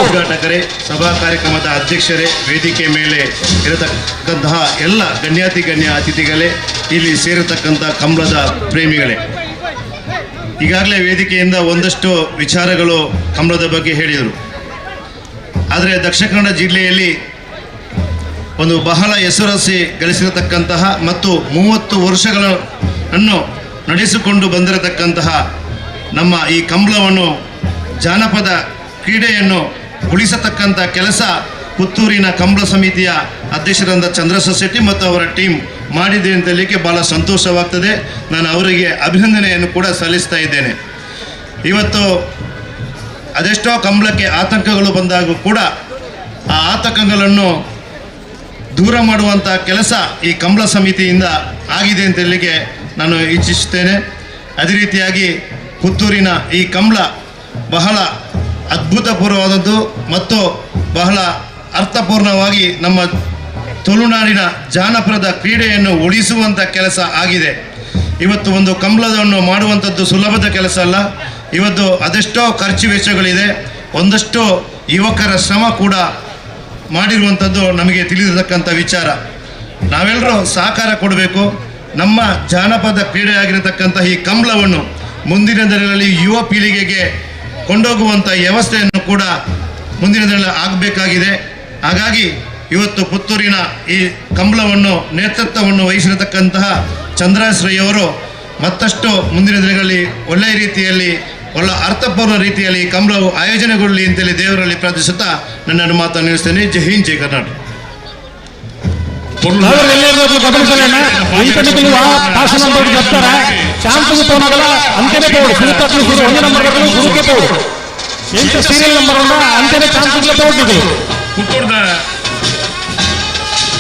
ಉದ್ಘಾಟಕರೇ, ಸಭಾ ಕಾರ್ಯಕ್ರಮದ ಅಧ್ಯಕ್ಷರೇ, ವೇದಿಕೆ ಮೇಲೆ ಇರತಕ್ಕಂತಹ ಎಲ್ಲ ಗಣ್ಯಾತಿ ಗಣ್ಯ ಅತಿಥಿಗಳೇ, ಇಲ್ಲಿ ಸೇರತಕ್ಕಂಥ ಕಂಬಳದ ಪ್ರೇಮಿಗಳೇ, ಈಗಾಗಲೇ ವೇದಿಕೆಯಿಂದ ಒಂದಷ್ಟು ವಿಚಾರಗಳು ಕಂಬಳದ ಬಗ್ಗೆ ಹೇಳಿದರು. ಆದರೆ ದಕ್ಷಿಣ ಕನ್ನಡ ಜಿಲ್ಲೆಯಲ್ಲಿ ಒಂದು ಬಹಳ ಹೆಸರುವಾಸಿ ಗಳಿಸಿರತಕ್ಕಂತಹ ಮತ್ತು 30 ವರ್ಷಗಳನ್ನು ನಡೆಸಿಕೊಂಡು ಬಂದಿರತಕ್ಕಂತಹ ನಮ್ಮ ಈ ಕಂಬಳವನ್ನು, ಜಾನಪದ ಕ್ರೀಡೆಯನ್ನು ಉಳಿಸತಕ್ಕಂಥ ಕೆಲಸ ಪುತ್ತೂರಿನ ಕಂಬಳ ಸಮಿತಿಯ ಅಧ್ಯಕ್ಷರಾದ ಚಂದ್ರಶೇಖರ್ ಶೆಟ್ಟಿ ಮತ್ತು ಅವರ ಟೀಮ್ ಮಾಡಿದೆ ಅಂತ ಹೇಳಲಿಕ್ಕೆ ಭಾಳ ಸಂತೋಷವಾಗ್ತದೆ. ನಾನು ಅವರಿಗೆ ಅಭಿನಂದನೆಯನ್ನು ಕೂಡ ಸಲ್ಲಿಸ್ತಾ ಇದ್ದೇನೆ. ಇವತ್ತು ಅದೆಷ್ಟೋ ಕಂಬಳಕ್ಕೆ ಆತಂಕಗಳು ಬಂದಾಗೂ ಕೂಡ ಆ ಆತಂಕಗಳನ್ನು ದೂರ ಮಾಡುವಂಥ ಕೆಲಸ ಈ ಕಂಬಳ ಸಮಿತಿಯಿಂದ ಆಗಿದೆ ಅಂತ ಹೇಳಲಿಕ್ಕೆ ನಾನು ಇಚ್ಛಿಸುತ್ತೇನೆ. ಅದೇ ರೀತಿಯಾಗಿ ಪುತ್ತೂರಿನ ಈ ಕಂಬಳ ಬಹಳ ಅದ್ಭುತಪೂರ್ವವಾದದ್ದು ಮತ್ತು ಬಹಳ ಅರ್ಥಪೂರ್ಣವಾಗಿ ನಮ್ಮ ತುಳುನಾಡಿನ ಜಾನಪದ ಕ್ರೀಡೆಯನ್ನು ಉಳಿಸುವಂಥ ಕೆಲಸ ಆಗಿದೆ. ಇವತ್ತು ಒಂದು ಕಂಬಳವನ್ನು ಮಾಡುವಂಥದ್ದು ಸುಲಭದ ಕೆಲಸ ಅಲ್ಲ. ಇವತ್ತು ಅದೆಷ್ಟೋ ಖರ್ಚು ವೆಚ್ಚಗಳಿದೆ, ಒಂದಷ್ಟು ಯುವಕರ ಶ್ರಮ ಕೂಡ ಮಾಡಿರುವಂಥದ್ದು ನಮಗೆ ತಿಳಿದಿರತಕ್ಕಂಥ ವಿಚಾರ. ನಾವೆಲ್ಲರೂ ಸಹಕಾರ ಕೊಡಬೇಕು. ನಮ್ಮ ಜಾನಪದ ಕ್ರೀಡೆಯಾಗಿರತಕ್ಕಂಥ ಈ ಕಂಬಳವನ್ನು ಮುಂದಿನ ದಿನಗಳಲ್ಲಿ ಯುವ ಪೀಳಿಗೆಗೆ ಕೊಂಡೋಗುವಂಥ ವ್ಯವಸ್ಥೆಯನ್ನು ಕೂಡ ಮುಂದಿನ ದಿನಗಳಲ್ಲಿ ಆಗಬೇಕಾಗಿದೆ. ಹಾಗಾಗಿ ಇವತ್ತು ಪುತ್ತೂರಿನ ಈ ಕಂಬಳವನ್ನು ನೇತೃತ್ವವನ್ನು ವಹಿಸಿರತಕ್ಕಂತಹ ಚಂದ್ರಶ್ರೀಯವರು ಮತ್ತಷ್ಟು ಮುಂದಿನ ದಿನಗಳಲ್ಲಿ ಒಳ್ಳೆಯ ರೀತಿಯಲ್ಲಿ, ಒಳ್ಳೆ ಅರ್ಥಪೂರ್ಣ ರೀತಿಯಲ್ಲಿ ಈ ಕಂಬಳವು ಆಯೋಜನೆಗೊಳ್ಳಲಿ ಅಂತೇಳಿ ದೇವರಲ್ಲಿ ಪ್ರಾರ್ಥಿಸುತ್ತಾ ನನ್ನ ಮಾತನ್ನು ನಿಲ್ಲಿಸ್ತೇನೆ. ಜೈ ಹಿಂದ್, ಜೈ ಕರ್ನಾಟಕ. ಪುತ್ತೂರದ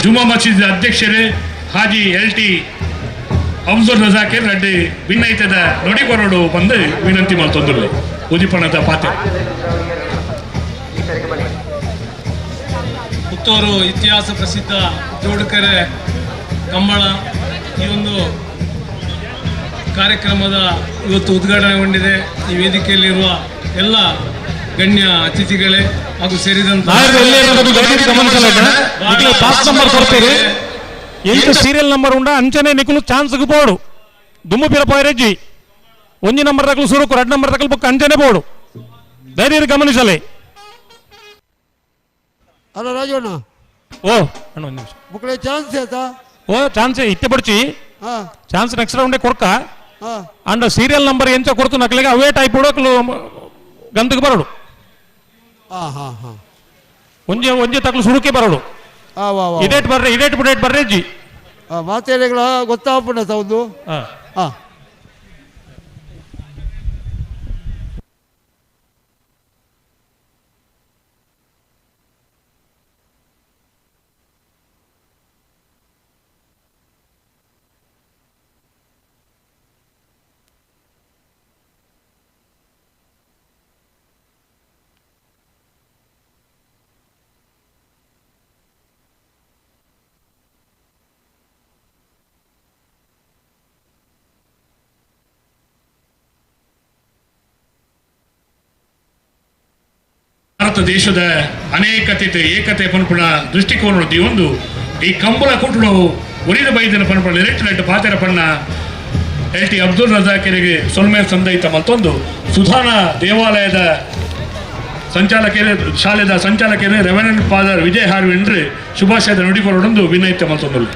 ಜುಮಾ ಮಸೀದ್ ಅಧ್ಯಕ್ಷರೇ ಹಾಜಿ ಎಲ್ ಟಿ ಅಫ್ಜಲ್ ರಜಾಕೇರ್ ರೆಡ್ಡಿ ಭಿನ್ನೈತದ ನುಡಿಬರೋಡು ಬಂದು ವಿನಂತಿ ಮಾಡ್ತಂದ್ರು ಉದಿಪಣದ ಪಾತೆ. ಪುತ್ತೂರು ಇತಿಹಾಸ ಪ್ರಸಿದ್ಧ ಜೋಡುಕೆರೆ ಕಂಬಳ ಈ ಒಂದು ಕಾರ್ಯಕ್ರಮದ ಇವತ್ತು ಉದ್ಘಾಟನೆಗೊಂಡಿದೆ. ಈ ವೇದಿಕೆಯಲ್ಲಿರುವ ಎಲ್ಲ ಗಣ್ಯ ಅತಿಥಿಗಳೇ ಹಾಗೂ ಸೇರಿದಂತ ಸೀರಿಯಲ್ ನಂಬರ್ ಉಂಡ ಅಂಚನೆ ನಿಕುಲು ಚಾನ್ಸ್ ಬೋಡು ದುಮ್ಮು ಪಿರ ಪೋಯರೆಜ್ಜಿ ಒಂಜಿ ನಂಬರ್ ತಕಲು ಸುರುಕು ಎರಡು ನಂಬರ್ ತಕಲು ಬುಕ್ ಅಂಚನೆ ಬೋಡು ಧೈರ್ಯ ಗಮನಿಸಲೇ. ಅಲ್ಲ ರಾಜಣ್ಣ, ಓ ಅಣ್ಣ ಒಂದು ನಿಮಿಷ ಬುಕ್ಲೆ ಚಾನ್ಸ್ ಆಯ್ತಾ? ಓ ಚಾನ್ಸ್ ಇತ್ತೆ ಬಡ್ಚಿ ಚಾನ್ಸ್ ನೆಕ್ಸ್ಟ್ ರೌಂಡೇ ಕೊಡ್ಕ and serial number ಎಂಚ ಕೊಡ್ತು ನಕಲಿಗೆ ಅವೇ ಟೈಪ್ ಕೊಡೋಕ್ಲು ಗಂತಕ್ಕೆ ಬರೋಡು. ಒಂಜಿ ಒಂಜಿ ತಕಲು ಸುರುಕೆ ಬರೋಡು. ಇಡೇಟ್ ಬರ್ರೆ ಇಡೇಟ್ ಬುಡೇಟ್ ಬರ್ರೆ ಜಿ ಮಾತೇಳೆಗಳ ಗೊತ್ತಾಪುಂಡ ಒಂದು. ಹಾಂ ಭಾರತ ದೇಶದ ಅನೇಕತೆ ಏಕತೆ ಪನ್ಪುಣ ದೃಷ್ಟಿಕೋನ ಒಂದು ಈ ಕಂಬಳ ಕೂಟುಡವು ಒರಿದ ಬೈದನ ಪನ್ಪುಣ ನೆರೆಟ್ಟು ನೆಟ್ಟು ಪಾತೆರ ಪಣ್ಣ ಎಲ್ ಟಿ ಅಬ್ದುಲ್ ರಜಾಕರಿಗೆ ಸೊಲ್ಮೆ ಸಂದೈತ ಮತ್ತೊಂದು ಸುಧಾನ ದೇವಾಲಯದ ಸಂಚಾಲಕರೇ ಶಾಲೆದ ಸಂಚಾಲಕರೇ ರೆವೆನೆಂಟ್ ಫಾದರ್ ವಿಜಯ್ ಹಾರ್ವಿನ್ರಿ ಶುಭಾಶಯದ ನುಡಿಕೊರಡೊಂದು ವಿನೈತ ಮತ್ತೊಂದು.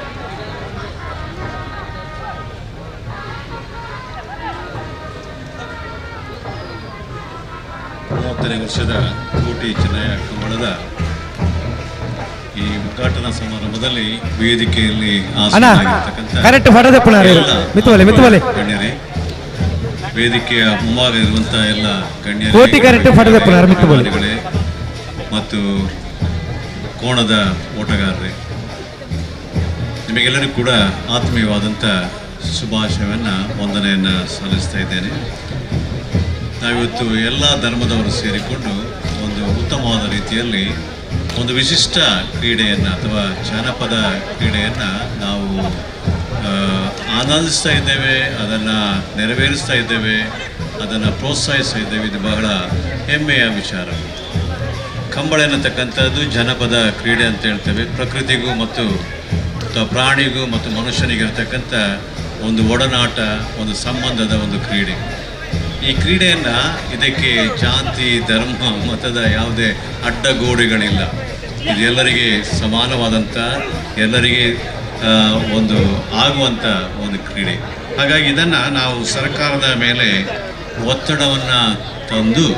ಮೂವತ್ತನೇ ವರ್ಷದ ಕೋಟಿ ಚೆನ್ನಯ್ಯ ಕಂಬಳದ ಈ ಉದ್ಘಾಟನಾ ಸಮಾರಂಭದಲ್ಲಿ ವೇದಿಕೆಯಲ್ಲಿ ಆಸೀನರಾಗಿರ್ತಕ್ಕಂಥ ಗಣ್ಯರೇ, ವೇದಿಕೆಯ ಮುಂಭಾಗ ಇರುವಂತಹ ಎಲ್ಲ ಗಣ್ಯರೇ ಮತ್ತು ಕೋಣದ ಓಟಗಾರರೇ, ನಿಮಗೆಲ್ಲರಿಗೂ ಕೂಡ ಆತ್ಮೀಯವಾದಂಥ ಶುಭಾಶಯವನ್ನು ವಂದನೆಯನ್ನು ಸಲ್ಲಿಸ್ತಾ ಇದ್ದೇನೆ. ನಾವಿವತ್ತು ಎಲ್ಲ ಧರ್ಮದವರು ಸೇರಿಕೊಂಡು ಒಂದು ಉತ್ತಮವಾದ ರೀತಿಯಲ್ಲಿ ಒಂದು ವಿಶಿಷ್ಟ ಕ್ರೀಡೆಯನ್ನು ಅಥವಾ ಜಾನಪದ ಕ್ರೀಡೆಯನ್ನು ನಾವು ಆನಂದಿಸ್ತಾ ಇದ್ದೇವೆ, ಅದನ್ನು ನೆರವೇರಿಸ್ತಾ ಇದ್ದೇವೆ. ಅದನ್ನು ಪ್ರೋತ್ಸಾಹಿಸ್ತಾ ಇದ್ದೇವೆ. ಇದು ಬಹಳ ಹೆಮ್ಮೆಯ ವಿಚಾರ. ಕಂಬಳ ಎನ್ನತಕ್ಕಂಥದ್ದು ಜನಪದ ಕ್ರೀಡೆ ಅಂತ ಹೇಳ್ತೇವೆ. ಪ್ರಕೃತಿಗೂ ಮತ್ತು ಪ್ರಾಣಿಗೂ ಮತ್ತು ಮನುಷ್ಯನಿಗಿರ್ತಕ್ಕಂಥ ಒಂದು ಒಡನಾಟ, ಒಂದು ಸಂಬಂಧದ ಒಂದು ಕ್ರೀಡೆ. ಈ ಕ್ರೀಡೆಯನ್ನು ಇದಕ್ಕೆ ಜಾತಿ, ಧರ್ಮ, ಮತದ ಯಾವುದೇ ಅಡ್ಡಗೋಡೆಗಳಿಲ್ಲ. ಇದು ಎಲ್ಲರಿಗೆ ಸಮಾನವಾದಂಥ, ಎಲ್ಲರಿಗೆ ಒಂದು ಆಗುವಂಥ ಒಂದು ಕ್ರೀಡೆ. ಹಾಗಾಗಿ ಇದನ್ನು ನಾವು ಸರ್ಕಾರದ ಮೇಲೆ ಒತ್ತಡವನ್ನು ತಂದು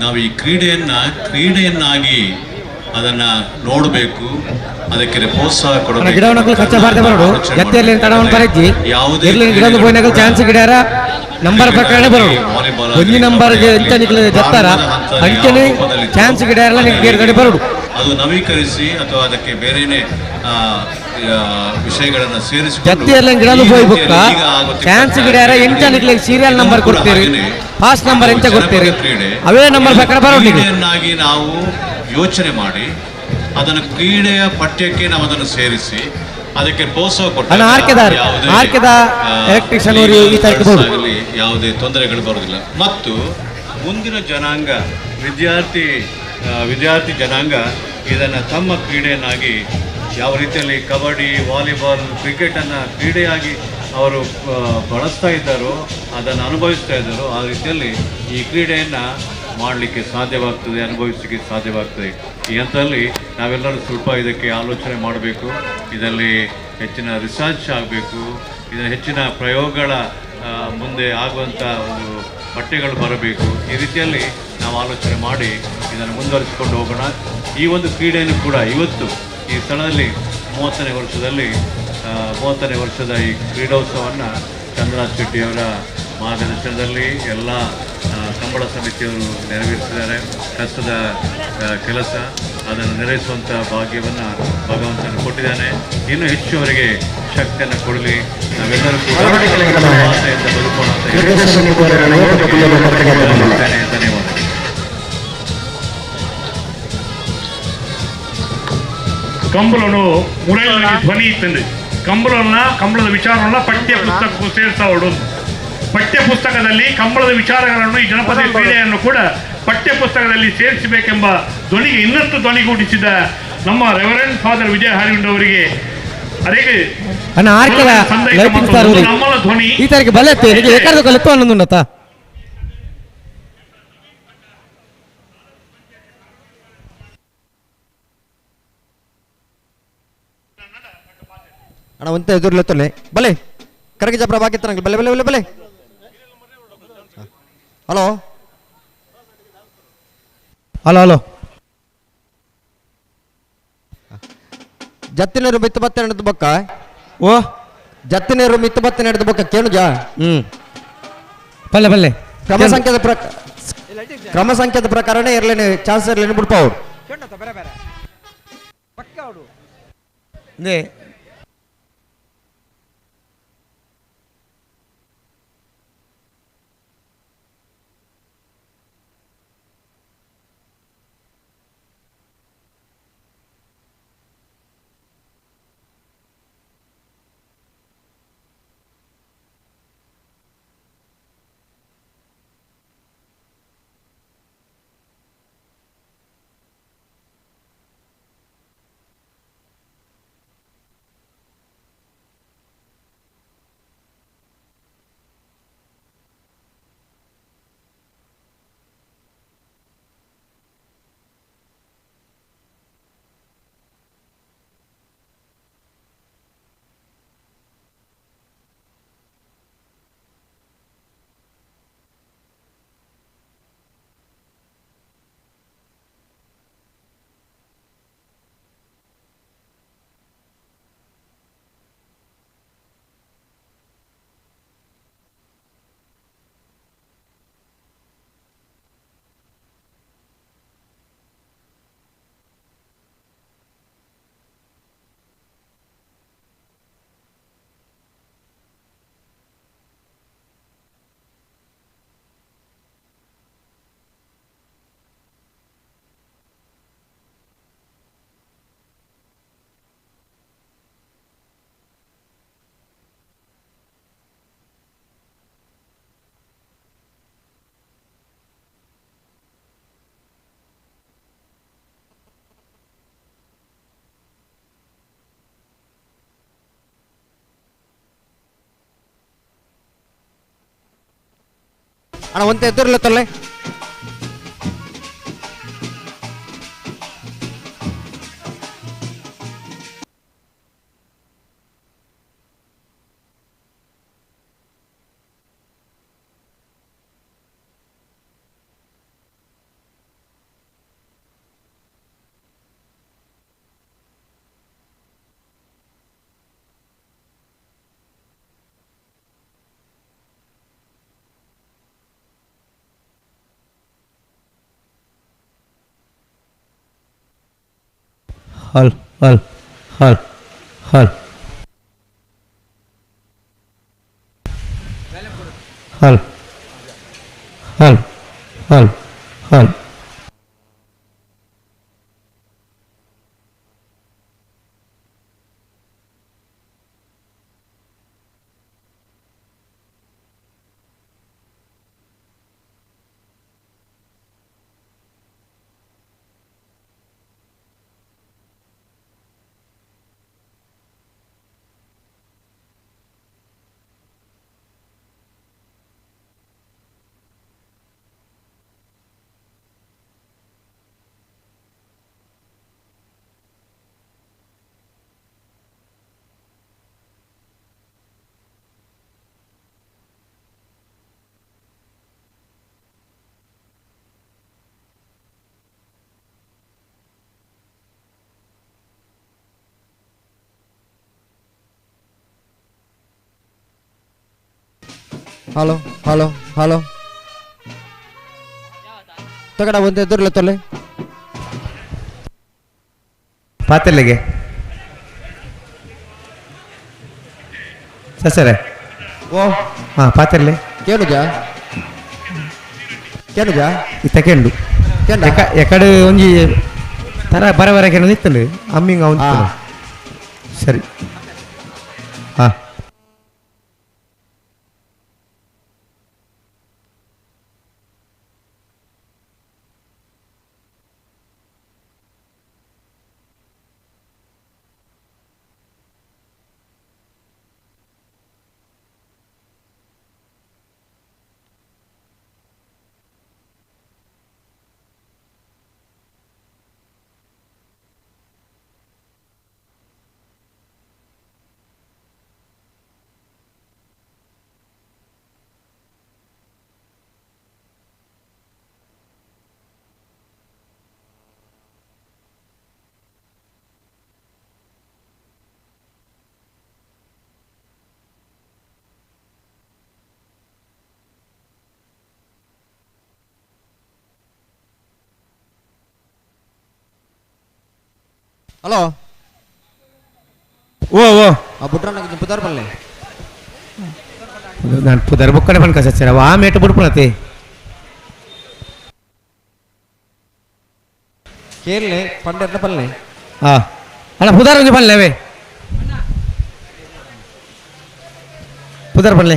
ನಾವು ಈ ಕ್ರೀಡೆಯನ್ನಾಗಿ ಅದನ್ನು ನೋಡಬೇಕು, ಅದಕ್ಕೆ ಪ್ರೋತ್ಸಾಹ ಕೊಡಬೇಕು. ಯಾವುದೇ ನಂಬರ್ ಪ್ರಕಾರ ಬರೋದು ಒಂಜಿ ನಂಬರ್ ಎಂಚ ನಿಕ್ಲೆ ಜತ್ತಾರ ಅಂಚನೆ ಚಾನ್ಸ್ ಗಿಡ ನಿಕ್ಲೆ ಬರೋದು. ಅದು ನವೀಕರಿಸಿ ಅಥವಾ ಅದಕ್ಕೆ ಬೇರೆನೇ ವಿಷಯಗಳನ್ನು ಸೇರಿಸಿ ಜತ್ತಿಯಲ್ಲ ಗಿಡಲು ಪೋಯಿ ಬೊಕ್ಕ ಚಾನ್ಸ್ ಗಿಡ ಎಂಚ ನಿಕ್ಲೆ ಸೀರಿಯಲ್ ನಂಬರ್ ಕೊಡ್ತೀರಿ, ಫಾಸ್ಟ್ ನಂಬರ್ ಎಂಚ ಕೊಡ್ತೀರಿ, ಅವೇ ನಂಬರ್ ಪ್ರಕಾರ ಬರೋದು. ಕ್ರೀಡೆಯನ್ನಾಗಿ ನಾವು ಯೋಚನೆ ಮಾಡಿ ಅದನ್ನು ಕ್ರೀಡೆಯ ಪಠ್ಯಕ್ಕೆ ನಾವು ಅದನ್ನು ಸೇರಿಸಿ ಅದಕ್ಕೆ ಪ್ರೋತ್ಸಾಹ ಕೊಟ್ಟು ಯಾವುದೇ ತೊಂದರೆಗಳು ಬರೋದಿಲ್ಲ. ಮತ್ತು ಮುಂದಿನ ಜನಾಂಗ, ವಿದ್ಯಾರ್ಥಿ ಜನಾಂಗ ಇದನ್ನು ತಮ್ಮ ಕ್ರೀಡೆಯನ್ನಾಗಿ ಯಾವ ರೀತಿಯಲ್ಲಿ ಕಬಡ್ಡಿ, ವಾಲಿಬಾಲ್, ಕ್ರಿಕೆಟನ್ನು ಕ್ರೀಡೆಯಾಗಿ ಅವರು ಬಳಸ್ತಾ ಇದ್ದಾರೋ, ಅದನ್ನು ಅನುಭವಿಸ್ತಾ ಇದ್ದಾರೋ, ಆ ರೀತಿಯಲ್ಲಿ ಈ ಕ್ರೀಡೆಯನ್ನು ಮಾಡಲಿಕ್ಕೆ ಸಾಧ್ಯವಾಗ್ತದೆ, ಅನುಭವಿಸಲಿಕ್ಕೆ ಸಾಧ್ಯವಾಗ್ತದೆ. ಈ ಹಂತದಲ್ಲಿ ನಾವೆಲ್ಲರೂ ಸ್ವಲ್ಪ ಇದಕ್ಕೆ ಆಲೋಚನೆ ಮಾಡಬೇಕು. ಇದರಲ್ಲಿ ಹೆಚ್ಚಿನ ರಿಸರ್ಚ್ ಆಗಬೇಕು, ಇದರ ಹೆಚ್ಚಿನ ಪ್ರಯೋಗಗಳ ಮುಂದೆ ಆಗುವಂಥ ಒಂದು ಪಠ್ಯಗಳು ಬರಬೇಕು. ಈ ರೀತಿಯಲ್ಲಿ ನಾವು ಆಲೋಚನೆ ಮಾಡಿ ಇದನ್ನು ಮುಂದುವರಿಸಿಕೊಂಡು ಹೋಗೋಣ. ಈ ಒಂದು ಕ್ರೀಡೆಯನ್ನು ಕೂಡ ಇವತ್ತು ಈ ಸ್ಥಳದಲ್ಲಿ 30ನೇ ವರ್ಷದ ಈ ಕ್ರೀಡೋತ್ಸವವನ್ನು ಚಂದ್ರನಾಥ್ ಶೆಟ್ಟಿಯವರ ಮಾರ್ಗದರ್ಶನದಲ್ಲಿ ಎಲ್ಲ ಕಂಬಳ ಸಮಿತಿಯವರು ನೆರವೇರಿಸಿದ್ದಾರೆ. ಕಷ್ಟದ ಕೆಲಸ, ಅದನ್ನು ನೆರವೇರಿಸುವಂಥ ಭಾಗ್ಯವನ್ನು ಭಗವಂತನು ಕೊಟ್ಟಿದ್ದಾನೆ. ಇನ್ನೂ ಹೆಚ್ಚು ಅವರಿಗೆ ಶಕ್ತಿಯನ್ನು ಕೊಡಲಿ. ನಾವೆಲ್ಲರೂ ಕೂಡ ಆಸೆಯಿಂದ ಬದುಕೋಣ ಅಂತ ಹೇಳಿ ಧನ್ಯವಾದ. ಕಂಬಳನು ಮುರಳಿ ಧ್ವನಿ ಇತ್ತಂದ್ರೆ ಕಂಬಳನ್ನ, ಕಂಬಳದ ವಿಚಾರವನ್ನ ಪಠ್ಯ ಪುಸ್ತಕಕ್ಕೂ ಸೇರಿಸೋಡು. ಪಠ್ಯ ಪುಸ್ತಕದಲ್ಲಿ ಕಂಬಳದ ವಿಚಾರಗಳನ್ನು, ಈ ಜನಪದ ಕ್ರೀಡೆಯನ್ನು ಕೂಡ ಪಠ್ಯ ಪುಸ್ತಕದಲ್ಲಿ ಸೇರಿಸಬೇಕೆಂಬ ಧ್ವನಿಗೆ ಇನ್ನಷ್ಟು ಧ್ವನಿಗೂಡಿಸಿದ ನಮ್ಮ ರೆವರೆಂಡ್ ಫಾದರ್ ವಿಜಯ ಹಾರಿಗುಂಡ್ ಅವರಿಗೆ ಅದೇ ನಮ್ಮಲ ಧ್ವನಿ. ಅಣ್ಣ ಒಂತೆ ಎದುರ್ಲೆತ್ತೊಲ್ಲೆ ಬಲೆ ಕರಗಿ ಜಪ್ರ ಬಾಕಿ ಬಲೆ ಬಲೆ ಬಲೆ ಬಲೆ. ಹಲೋ ಹಲೋ ಹಲೋ ಜತ್ತಿನರು ಮಿತ್ತು ಬತ್ತೆ ನಡೆದು ಬೊಕ್ಕ ಓ ಜತ್ತಿನರು ಮಿತ್ತು ಬತ್ತೆ ನಡೆದು ಬೊಕ್ಕ ಕೇಳುಜಾ. ಬಲ್ಲೆ ಬಲ್ಲೆ ಕ್ರಮ ಸಂಖ್ಯೆದ ಪ್ರಕಾರನೇ ಇರ್ಲೇನೆ ಚಾನ್ಸ್ ಇರ್ಲೇನೆ ಬಿಡ್ಪಾವು. ಅಣ್ಣ ಒಂತೆ ಎದುರ್ಲೆ ತೊಲ್ಲೆ ಹಲ್ ಹಲ್ ಹಲ್ ಹಲ್ ಹಲ್ ಹಲ್ ಹಲ್ ಹಲ್ ಹಲೋ ಹಲೋ ಹಲೋ ತಗಡ ಒಂದು ಎದುರ್ಲೆ ತೊಲೆ ಪಾತೆಲ್ಲಿಗೆ ಸರ್ ಓ ಹಾಂ ಪಾತೆರ್ಲೆ ಕೇಳುಜಾ ಕೇಳುಜಾ ಇತ್ತ ಕೇಂಡು ಕೇಂಡ? ಎಕಡೆ ಒಂಜಿ ತರ ಬರ ಬರ ಕೇಂಡು ಇತ್ತಂಡು ಅಮ್ಮಿಂಗ ಅವನು ಸರಿ ಹಾಂ ಹಲೋ ಓ ಓ ಆ ಬುಟ್ರಣ್ಣ ಪುದಾರ್ ಪಲ್ಲೆ ನಾನು ಪುದರ್ ಬೊಕ್ಕಡೆ ಪನ್ಕ ಸಚ್ಚರ ಆ ಮೇಟ ಬುಡ್ಪುಣತೆ ಕೇಳಲೆ ಪಂಡೆರ್ನ ಪಲ್ಲೆ ಹಾಂ ಅಣ್ಣ ಪುದಾರ್ ಒಂಜಿ ಪನ್ಲೆ ಅವೇ ಪುದಾರ್ ಪನ್ಲೆ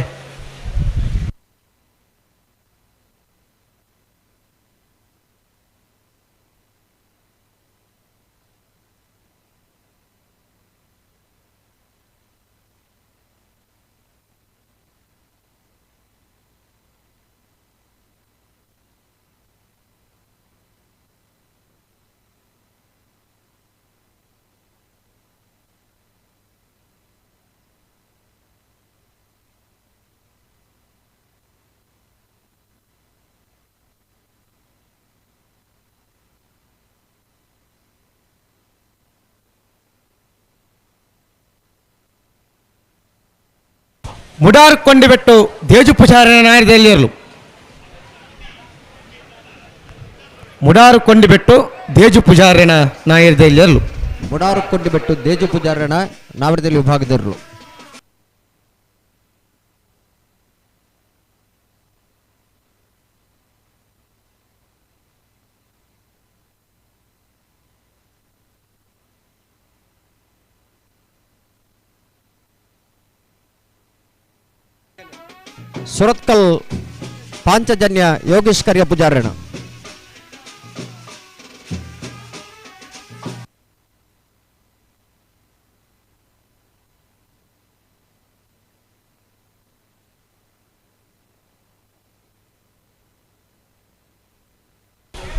ಮುಡಾರ್ ಕೊಂಡಿಬೆಟ್ಟು ದೇಜು ಪುಷಾರನ ನಾಯರದಲ್ಲಿರಲು ಮುಡಾರು ಕೊಂಡಿಬೆಟ್ಟು ದೇಜು ಪೂಜಾರನ ನಾಯರದಲ್ಲಿರಲು ಮುಡಾರು ಕೊಂಡಿಬೆಟ್ಟು ದೇಜು ಪೂಜಾರನ ನಾವರದಲ್ಲಿ ವಿಭಾಗದಿರಲು ಸುರತ್ಕಲ್ ಪಾಂಚಜನ್ಯ ಯೋಗೇಶ್ ಕರಿಯ ಪೂಜಾರಣ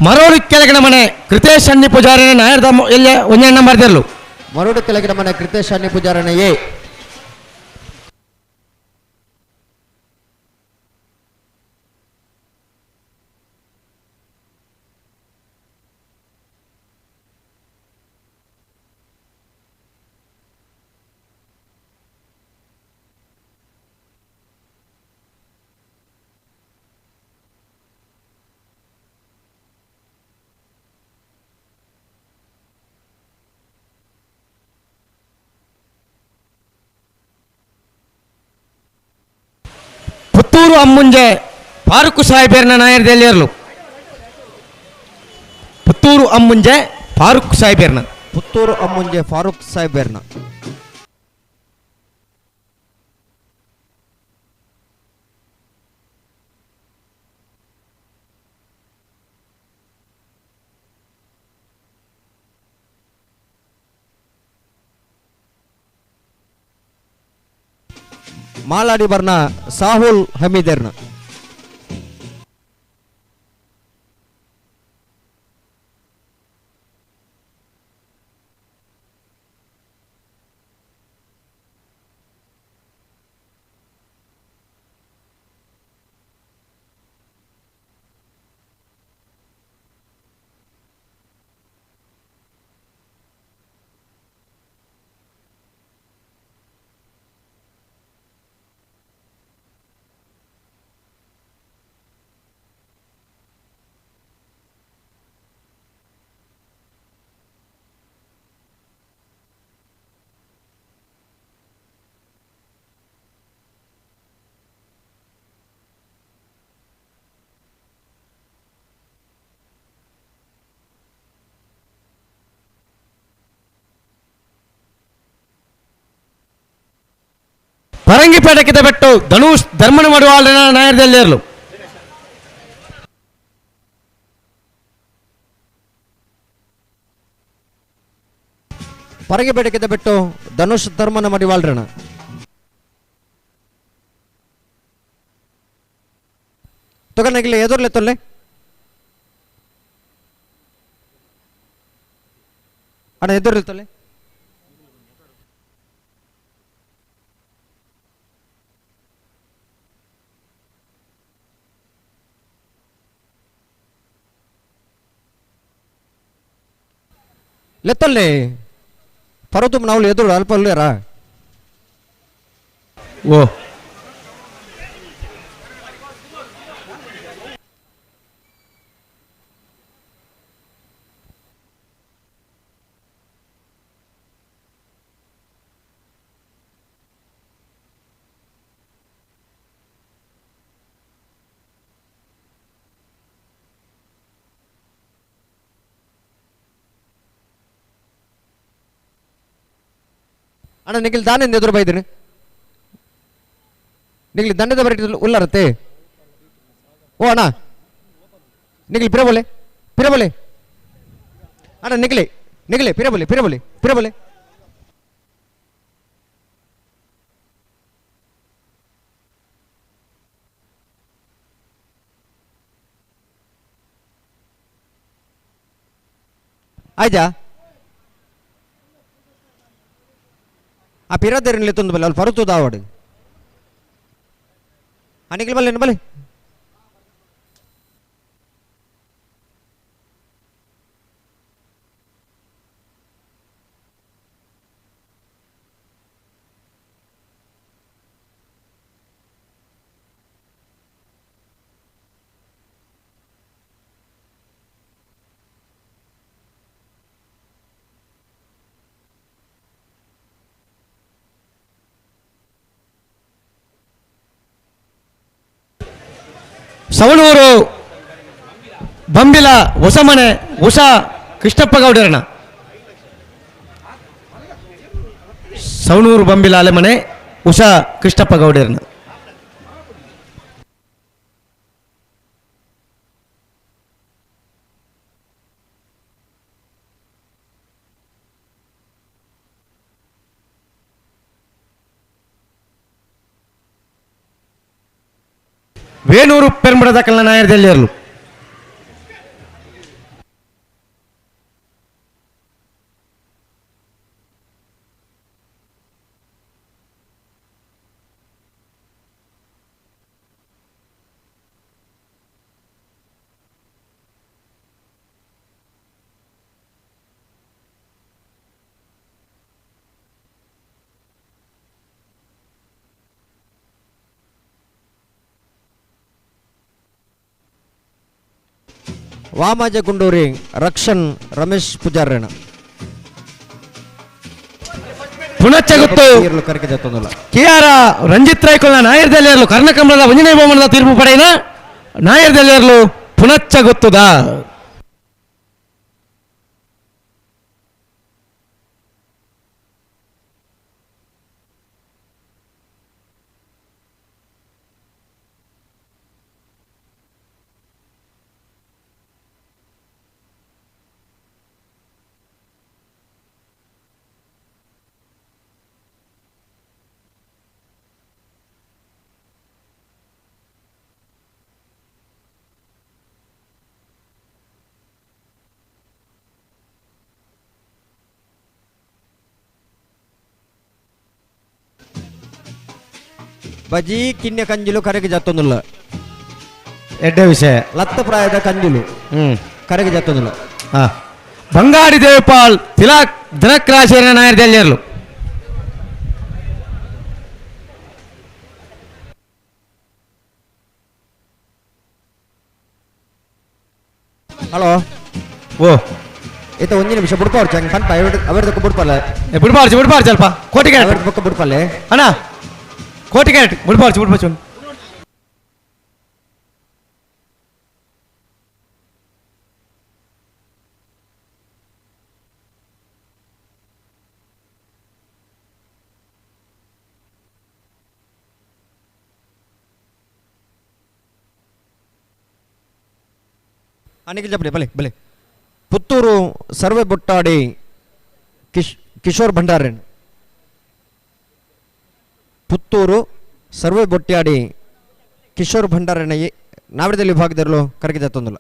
ಮರೋಡು ಕೆಳಗಿನ ಮನೆ ಕೃತೇಶ್ ಅಣ್ಣಿ ಪೂಜಾರಿನ ನಾಯರ್ದ ಎಲ್ಲಿ ಒಂದೇ ನಂಬರ್ ದೇರ್ಲು. ಮರೋಡು ಕೆಳಗಿನ ಮನೆ ಕೃತೇಶ್ ಅಣ್ಣಿ ಪೂಜಾರನ ಎ. ಪುತ್ತೂರು ಅಮ್ಮುಂಜೆ ಫಾರೂಕ್ ಸಾಹೇಬರ್ನ ನಾಯರ್ದೆಲ್ಲಿರಲು. ಪುತ್ತೂರು ಅಮ್ಮುಂಜೆ ಫಾರೂಕ್ ಸಾಹೇಬರ್ನ. ಪುತ್ತೂರು ಅಮ್ಮುಂಜೆ ಫಾರೂಕ್ ಸಾಹೇಬರ್ನ. ಮಾಲಾಡಿ ಬರ್ನ ಸಾಹುಲ್ ಹಮೀದರ್ನ. ಪರಂಗಿಪೇಟೆಗೆ ಬೆಟ್ಟು ಧನುಷ್ ಧರ್ಮನ ಮಾಡುವ ನಾಯರ್ದಲ್ಲಿರಲು. ಪರಂಗಿಪೇಟೆಗೆ ಬೆಟ್ಟು ಧನುಷ್ ಧರ್ಮನ ಮಡಿವಾಳ್ರಣ. ತಗೊಂಡಿಲ್ಲ ಎದುರ್ಲೆ ತೊಲ್ಲೆ ಅಣ್ಣ, ಎದುರ್ಲೆ ತೊಲ್ಲೆ. ಲೆತ್ತಲ್ಲಿ ಪರ್ವತ ನಾವು ಎದುರು ಅಲ್ಪ ಅಲ್ಲೇರಾ. ಓ ಅಣ್ಣ ನಿಖಿಲ್ ದಾನಿಂದ ಎದುರು ಬೈದಿನಿ. ನಿಖಿಲ್ ದಂಡದ ಬರೀ ಉಲ್ಲರತ್ತೆ. ಓ ಅಣ್ಣ ನಿಖಿಲ್ ಪಿರಬೊಲೆ ಪಿರಬೊಲೆ ಅಣ್ಣ ನಿಖಿಲಿ ನಿಖಿಲಿ ಪಿರಬೊಲೆ ಪಿರಬೊಲೆ ಪಿರಬೊಲೆ. ಆಯ್ತಾ? ಆ ಪಿರಾದೇರಿನಲ್ಲಿ ತಂದು ಬಲ್ಲ ಅಲ್ಲಿ ಪರುತು ದಾವಡು ಅನಿಖಿಲ್ ಬಲ್ಲೆ ಬಲ್ಲೆ. ಸವಣೂರು ಬಂಬಿಲ ಹೊಸಮನೆ ಉಷಾ ಕೃಷ್ಣಪ್ಪ ಗೌಡರಣ. ಸವಣೂರು ಬಂಬಿಲ ಅಲೆಮನೆ ಉಷಾ ಕೃಷ್ಣಪ್ಪ ಗೌಡರಣ. ವೇಣೂರು ಪೆರ್ಮಡದ ಕಲ್ಲ ನಾಯರ್ದಲ್ಲಿರಲು. Vamaje Gunduri Rakshan Ramesh ಪೂಜಾರ್ರೇನ. Punacha ಗೊತ್ತು ಕರೆಕೆ ಜತ್ತೊಂದುಲ್ಲ ಕೆ ಆರ್ ರಂಜಿತ್ ರಾಯ್ಕೊಲ್ನ ನಾಯರ್ದಲ್ಲಿರಲು ಕರ್ಣಕಮಲದ ಒಂಜನೇ ಬಹುಮಾನದ ತೀರ್ಪು ಪಡೆಯಿನ ನಾಯರ್ದಲ್ಲಿರಲು ಪುಣಚ ಗೊತ್ತುದ. ಬಜಿ ಕಿನ್ಯ ಕಂಜಿಲು ಕರೆಗೆ ಜತ್ತೊಂದುಲ್ಲ ಎಡ್ಡೆ ವಿಷಯ ಲತ್ತ ಪ್ರಾಯದ ಕಂಜಿಲು ಕರೆಗೆ ಜತ್ತೊಂದುಲ್ಲ. ಬಂಗಾಡಿ ದೇವಪಾಲ್ ತಿಲಾಕ್ ದಿನಕ್ ರಾಶಿಯರ ನಾಯರ್ದಲ್ಲಿರಲು. ಹಲೋ ಓ ಇತ್ತ ಒಂಜಿ ನಿಮಿಷ ಬುಡ್ಪಾವ್ರು ಚಂಗ್ ಪನ್ಪ ಅವರದಕ್ಕೆ ಬುಡ್ಪಲ್ಲ ಬುಡ್ಪಾರ್ಚು ಬುಡ್ಪಾರ್ಚು ಅಲ್ಪ ಕೋಟಿ ಅವರ ಬೊಕ್ಕ ಬುಡ್ಪಲ್ಲೆ ಅಣ್ಣ ಕೋಟಿ ಕ್ಯಾರೆಟ್ ಬುಡ್ಪಾರ್ಚು ಬುಡ್ಪಾರ್ಚು. ಅನಿಖಿಲ್ ಜಪಡೆ ಬಲೆ ಬಲೆ ಪುತ್ತೂರು ಸರ್ವೆ ಬೊಟ್ಟಾಡಿ ಕಿಶೋರ್ ಭಂಡಾರನ್. ಪುತ್ತೂರು ಸರ್ವೆ ಬೊಟ್ಟಾಡಿ ಕಿಶೋರ್ ಭಂಡಾರನ ನಾವಿಡದಲ್ಲಿ ವಿಭಾಗದಲ್ಲೂ ಕರಗಿ ಜತ್ತೊಂದುಲ್ಲ.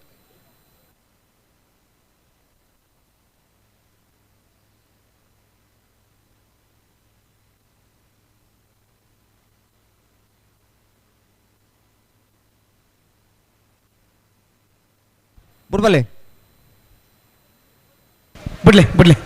ಬುಡ್ಬಲೆ ಬಿಡ್ಲೆ ಬಿಡ್ಲೆ.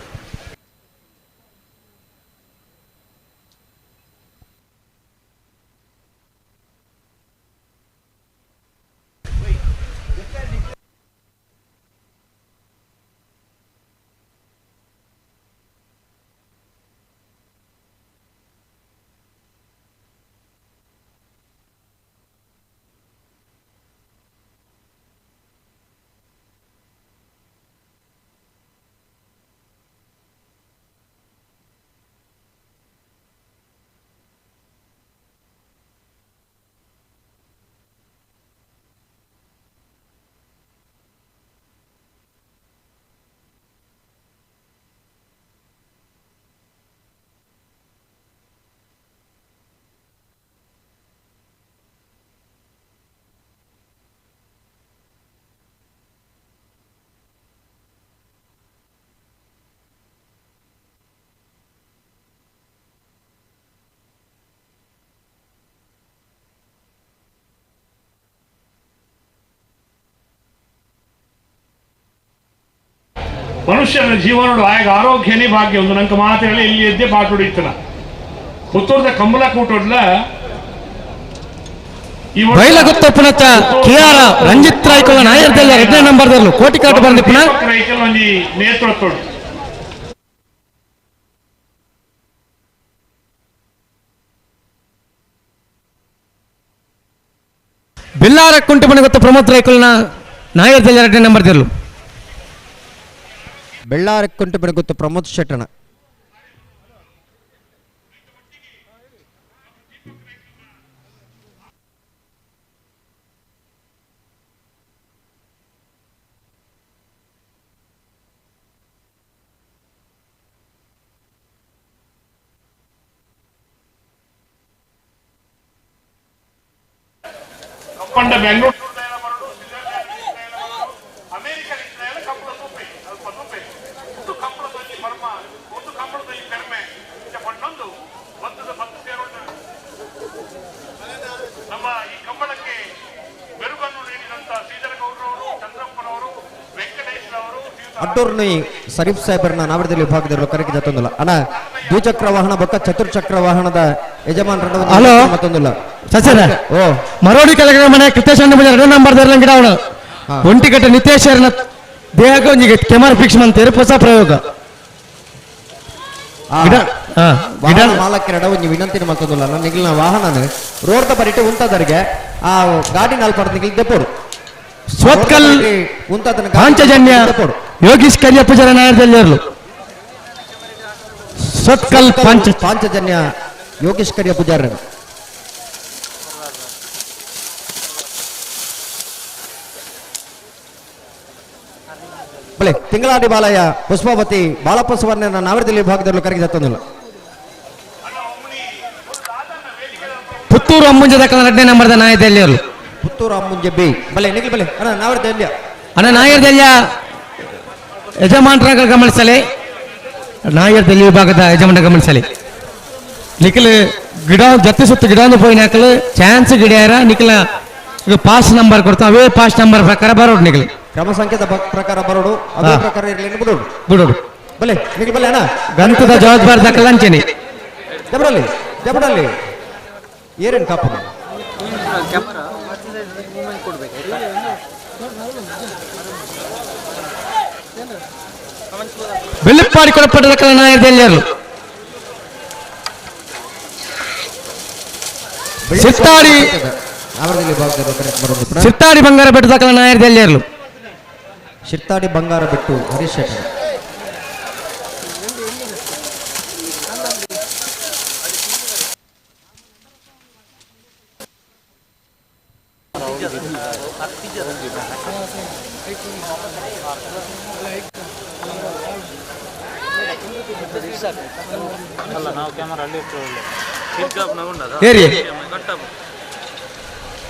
ಮನುಷ್ಯನ ಜೀವನಡು ಆಗ ಆರೋಗ್ಯನೇ ಭಾಗ್ಯ ಒಂದು ನಂಗೆ ಮಾತು ಹೇಳಿ ಇಲ್ಲಿ ಎದ್ದೆ ಪಾಠ ಹೊಡಿತನ ಪುತ್ತೂರದ ಕಂಬಳ ಕೂಟೋಡ್ಲ ಬೈಲಗುತ್ತ ಪುನಚ ಕೆ ಆರ್ ರಂಜಿತ್ ರಾಯ್ಕೊಲ್ಲ ನಾಯರ್ದಲ್ಲ ಎರಡನೇ ನಂಬರ್ದಲ್ಲೂ ಕೋಟಿ ಕಾಟು ಬಂದಿ ಪುನಃ ಒಂಜಿ ನೇತೃತ್ವ ಬಿಲ್ಲಾರ ಕುಂಟು ಮನೆ ಗೊತ್ತ ಪ್ರಮೋದ್ ರಾಯ್ಕೊಲ್ನ ನಾಯರ್ದಲ್ಲ ಎರಡನೇ ನಂಬರ್ದಲ್ಲೂ ಬೆಳ್ಳಾರ ಕುಂಟು ಮನೆ ಗೊತ್ತು ಪ್ರಮೋದ್ ಶೆಟ್ಟಣ. ಪಂಡ ಬೆಂಗಳೂರು ನಮ್ಮ ಈ ಕಂಬಳಕ್ಕೆ ಬೆರುಗನ್ನು ನೀಡಿದಂತ ಶ್ರೀಧರಗೌಡರವರು, ಚಂದ್ರಪ್ಪನವರು, ವೆಂಕಟೇಶ್ರವರು, ಅಡ್ಡೂರ್ನಿ ಸರೀಫ್ ಸಾಹೇಬರನ್ನ ನಾವರದಲ್ಲಿ ವಿಭಾಗದಲ್ಲಿ ಕರೆಗೆ ಜತ್ತೊಂದಿಲ್ಲ ಅಣ್ಣ. ದ್ವಿಚಕ್ರ ವಾಹನ ಬೊಕ್ಕ ಚತುರ್ಚಕ್ರ ವಾಹನದ ಯಜಮಾನರನ್ನ ಹಲೋ ಮತ್ತೊಂದಿಲ್ಲ ಸಚರ ಓ ಮರೋಡಿ ಕೆಳಗಡೆ ಮನೆ ಕೃತೇಶ್ ಮನೆ ಎರಡನೇ ನಂಬರ್ ಗಿಡ ಅವನು ಒಂಟಿಕಟ್ಟ ನಿತೇಶ್ವರನ ದೇಹಕ್ಕೆ ಒಂಜಿ ಕೆಮರಾ ಫಿಕ್ಸ್ ಮಂತೇರು ಹೊಸ ಪ್ರಯೋಗ. ಮಾಲಕರ ಒಂಜಿ ವಿನಂತಿ ಮಲ್ತೊಂದುಲ್ಲ ನಿಗ್ಲಿನ ವಾಹನ ರೋಡ್ ದ ಬರಿಟೆ ಉಂತದರಿಗೆ ಆ ಗಾಡಿ ನಾಲ್ಪಡ್ ನಿಗ್ಲಿ ದೆಪೊಡು. ಸ್ವತ್ಕಲ್ ಪಾಂಚಜನ್ಯ ಯೋಗೀಶ್ ಕರಿಯ ಪೂಜಾರ ನಾಯರ್ದಲ್ಲಿರಲು. ಸ್ವತ್ಕಲ್ ಪಾಂಚಜನ್ಯ ಯೋಗೀಶ್ ಕರಿಯ ಪೂಜಾರ. ಬಲೆ ತಿಂಗಳಾಡಿ ಬಾಲಯ್ಯ ಪುಷ್ಪಾವತಿ ಬಾಲಪ್ಪ ಸುವರ್ಣ ನಾವರದಲ್ಲಿ ವಿಭಾಗದಲ್ಲಿ ಕರಗಿ ಜತ್ತೊಂದಿಲ್ಲ. ಪುತ್ತೂರು ಅಮ್ಮುಂಜ ದಕ್ಕಲ 2ನೇ ನಂಬರ್ದ ನಾಯದಲ್ಲಿಯರು. ಪುತ್ತೂರು ಅಮ್ಮುಂಜೆ ಬಿ ಬಲೆ ನಿಗ್ಲಿ ಬಲೆ ಅಣ್ಣ ನಾವರದಲ್ಲಿಯ ಅಣ್ಣ ನಾಯರ್ದಲ್ಲಿಯ ಯಜಮಾನರ ಗಮನಿಸಲಿ. ನಾಯರ್ದಲ್ಲಿ ವಿಭಾಗದ ಯಜಮಾನ ಗಮನಿಸಲಿ. ನಿಖಲ್ ಗಿಡ ಜತ್ತಿ ಸುತ್ತ ಗಿಡ ಪೋಯಿನ ಹಾಕಲು ಚಾನ್ಸ್ ಗಿಡಿಯಾರ ನಿಖಲ ಈಗ ಪಾಸ್ ನಂಬರ್ ಕೊಡ್ತಾ ಅವೇ ಪಾಸ್ ನಂಬರ್ ಪ್ರಕಾರ ಬರೋಡು ನಿಖಲ್. ಕ್ರಮ ಸಂಖ್ಯೆದ ಪ್ರಕಾರ ಬರೋಡು ಅದೇ ಪ್ರಕಾರ ಇರಲಿ ಬಿಡೋಡು ಬಿಡೋಡು. ಬಲೆ ನಿಖಲ್ ಬಲೆ ಅಣ್ಣ ಗಂತದ ಜವಾಬ್ದಾರಿ ದಾಖಲ ಅಂಚೆನೆ. ಜಬರಲ್ಲಿ ಜಬರಲ್ಲಿ ಏರೇನು ಕಾಪು ಬೆಳ್ಳಿಪ್ಪಾಡಿ ಕೊಡಪಟ್ಟ ದಾಖಲ ನಾಯರ್ದಲ್ಲಿಯರು. ಸಿತ್ತಾಡಿ ಸಿತ್ತಾಡಿ ಬಂಗಾರ ಬೆಟ್ಟು ದಾಖಲ ನಾಯರ್ದಲ್ಲಿಯರು. ಶಿರ್ತಾಡಿ ಬಂಗಾರ ಬೆಟ್ಟು ಹರೀಶ್ ಶೆಟ್ಟರ್.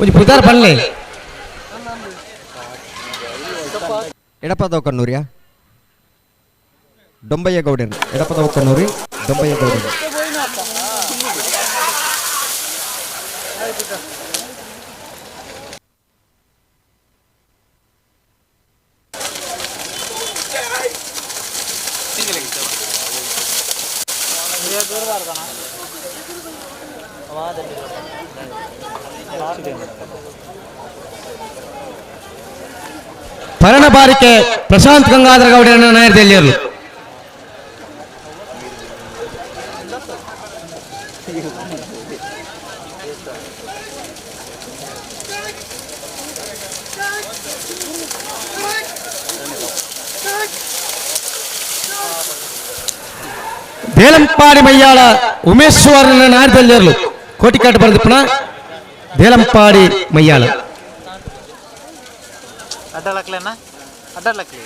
ಒಂಜಿ ಪುದಾರ್ ಪನ್ಲೆ. ಎಡಪದವು ಕಣ್ಣೂರಿಯ ಡೊಂಬಯ್ಯ ಗೌಡನ್. ಎಡಪದವು ಕಣ್ಣೂರಿ ಡೊಂಬಯ್ಯ ಗೌಡನ್. ಪರಣ ಬಾರಿಕೆ ಪ್ರಶಾಂತ್ ಗಂಗಾಧರ ಗೌಡರನ್ನ ನಾಯರ್ದಲ್ಲಿಯರು. ದೇಲಂಪಾಡಿ ಮಯ್ಯಾಳ ಉಮೇಶ್ ಸುವರ್ಣ ನಾಯರ್ದಲ್ಲಿಯರು. ಕೋಟಿಕಾಟ್ ಬರೆದಿಪ್ಪಣ ದೇಲಂಪಾಡಿ ಮಯ್ಯಾಳ. ಅಡ್ಡಲಕ್ಲೇನಾ ಅಡ್ಡಲಕ್ಲಿ.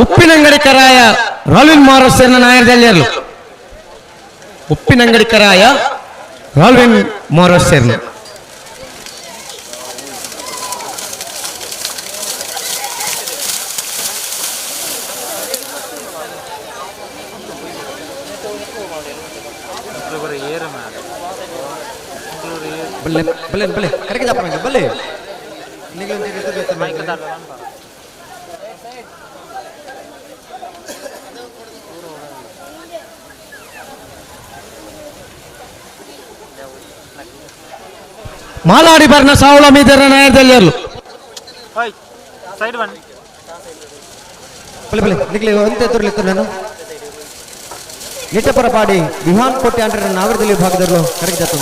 ಉಪ್ಪಿನಂಗಡಿ ಕರಾಯ ರಾಲ್ವಿನ್ ಮಾರೋಸೇನ ನಾಯರ್ದಲ್ಲಿಯರು. ಉಪ್ಪಿನಂಗಡಿ ಕರಾಯ ರಾಲ್ವಿನ್ ಮಾರೋಸೇನ. ಬಲ್ಲೆ ಬಲ್ಲೆ ಬಲ್ಲೆ ಕರೆಗೆ ಜಾಪ ಬಲ್ಲೆ ಮಾಲಾಡಿ ಬರ್ನ ಸಾವಳ ಮೀದರ ನಾಯರ್ದಲ್ಲಿಯರು. ಸೈಡ್ ಬನ್ನಿ. ಬಲ್ಲೆ ಬಲ್ಲೆ ನಿಗ್ಲಿ ಒಂತೆ ತುರ್ಲಿತ್ತು ನಾನು. ನಿಟ್ಟಪರ ಪಾಡಿ ವಿಹಾನ್ ಕೋಟೆ ಅಂಡ್ರೆ ನಾಗರದಲ್ಲಿ ವಿಭಾಗದಲ್ಲೂ ಕರೆಗೆ ಜಾತ.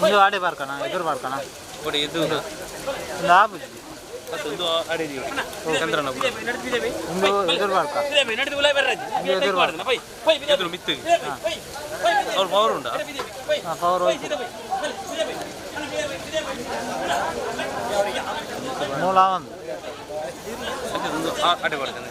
ಒಂದು ಆಡೆ ಬಾರ್ಕಣ ಎದುರು ಬಾರ್ಕಣ ಒಂದು ಆಪುಜಿ ಒಂದು ಎದುರು ಬಾರ್ಕ ಎದುರು ಬಾರ್ಕ ಪವರ್ ಹೋಯ್ತು ಮೂಲ ಒಂದು. ಅಡೆ ಬರ್ತೇನೆ.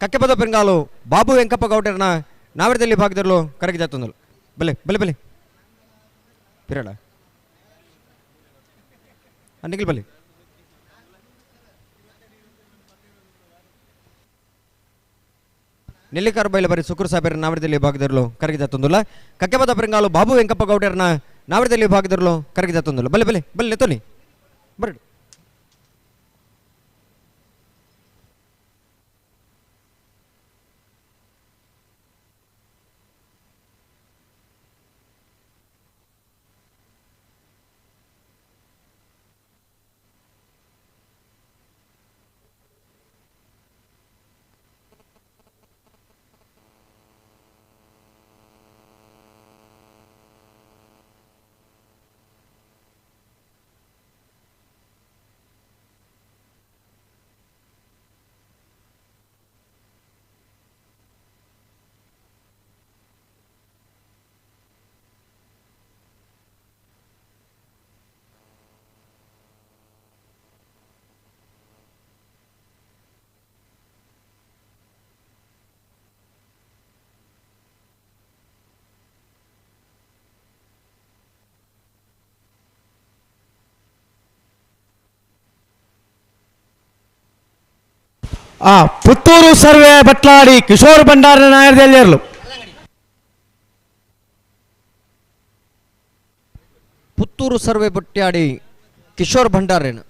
ಕಕ್ಕೆಪದ ಪೆಂಗಾಲು ಬಾಬು ವೆಂಕಪ್ಪ ಗೌಡರನ ನಾವರದಲ್ಲಿ ಭಾಗದಲ್ಲೂ ಕರಗಿ ಜಾತೊಂದಲು ಬಲೆ ಬಲೆ ಬಲೆ ಪಿರಳ ನಿಖಿಲ್ ಬಲೆ ನೆಲ್ಲಿಕಾರು ಬೈಲ ಬರಿ ಸುಕುರು ಸಾಹೇಬರ ನಾವರದಲ್ಲಿ ಭಾಗದಲ್ಲೂ ಕರಗಿ ಜಾತೊಂದುಲ್ಲ ಕಕ್ಕೆಪದ ಪೆಂಗಾಲು ಬಾಬು ವೆಂಕಪ್ಪ ಗೌಡರನ ನಾವರದಲ್ಲಿ ಭಾಗದಲ್ಲೂ ಕರಗಿ ಜಾತೊಂದುಲ್ಲ ಬಲೆ ಬಲೆ ಬಲೆ ತೊಲಿ ಬರಡಿ ಪುತ್ತೂರು ಸರ್ವೆ ಬಟ್ಲಾಡಿ ಕಿಶೋರ್ ಭಂಡಾರ ನಾಯರ್ದೆಲ್ಲಿರಲು ಪುತ್ತೂರು ಸರ್ವೆ ಬಟ್ಯಾಡಿ ಕಿಶೋರ್ ಭಂಡಾರೇನು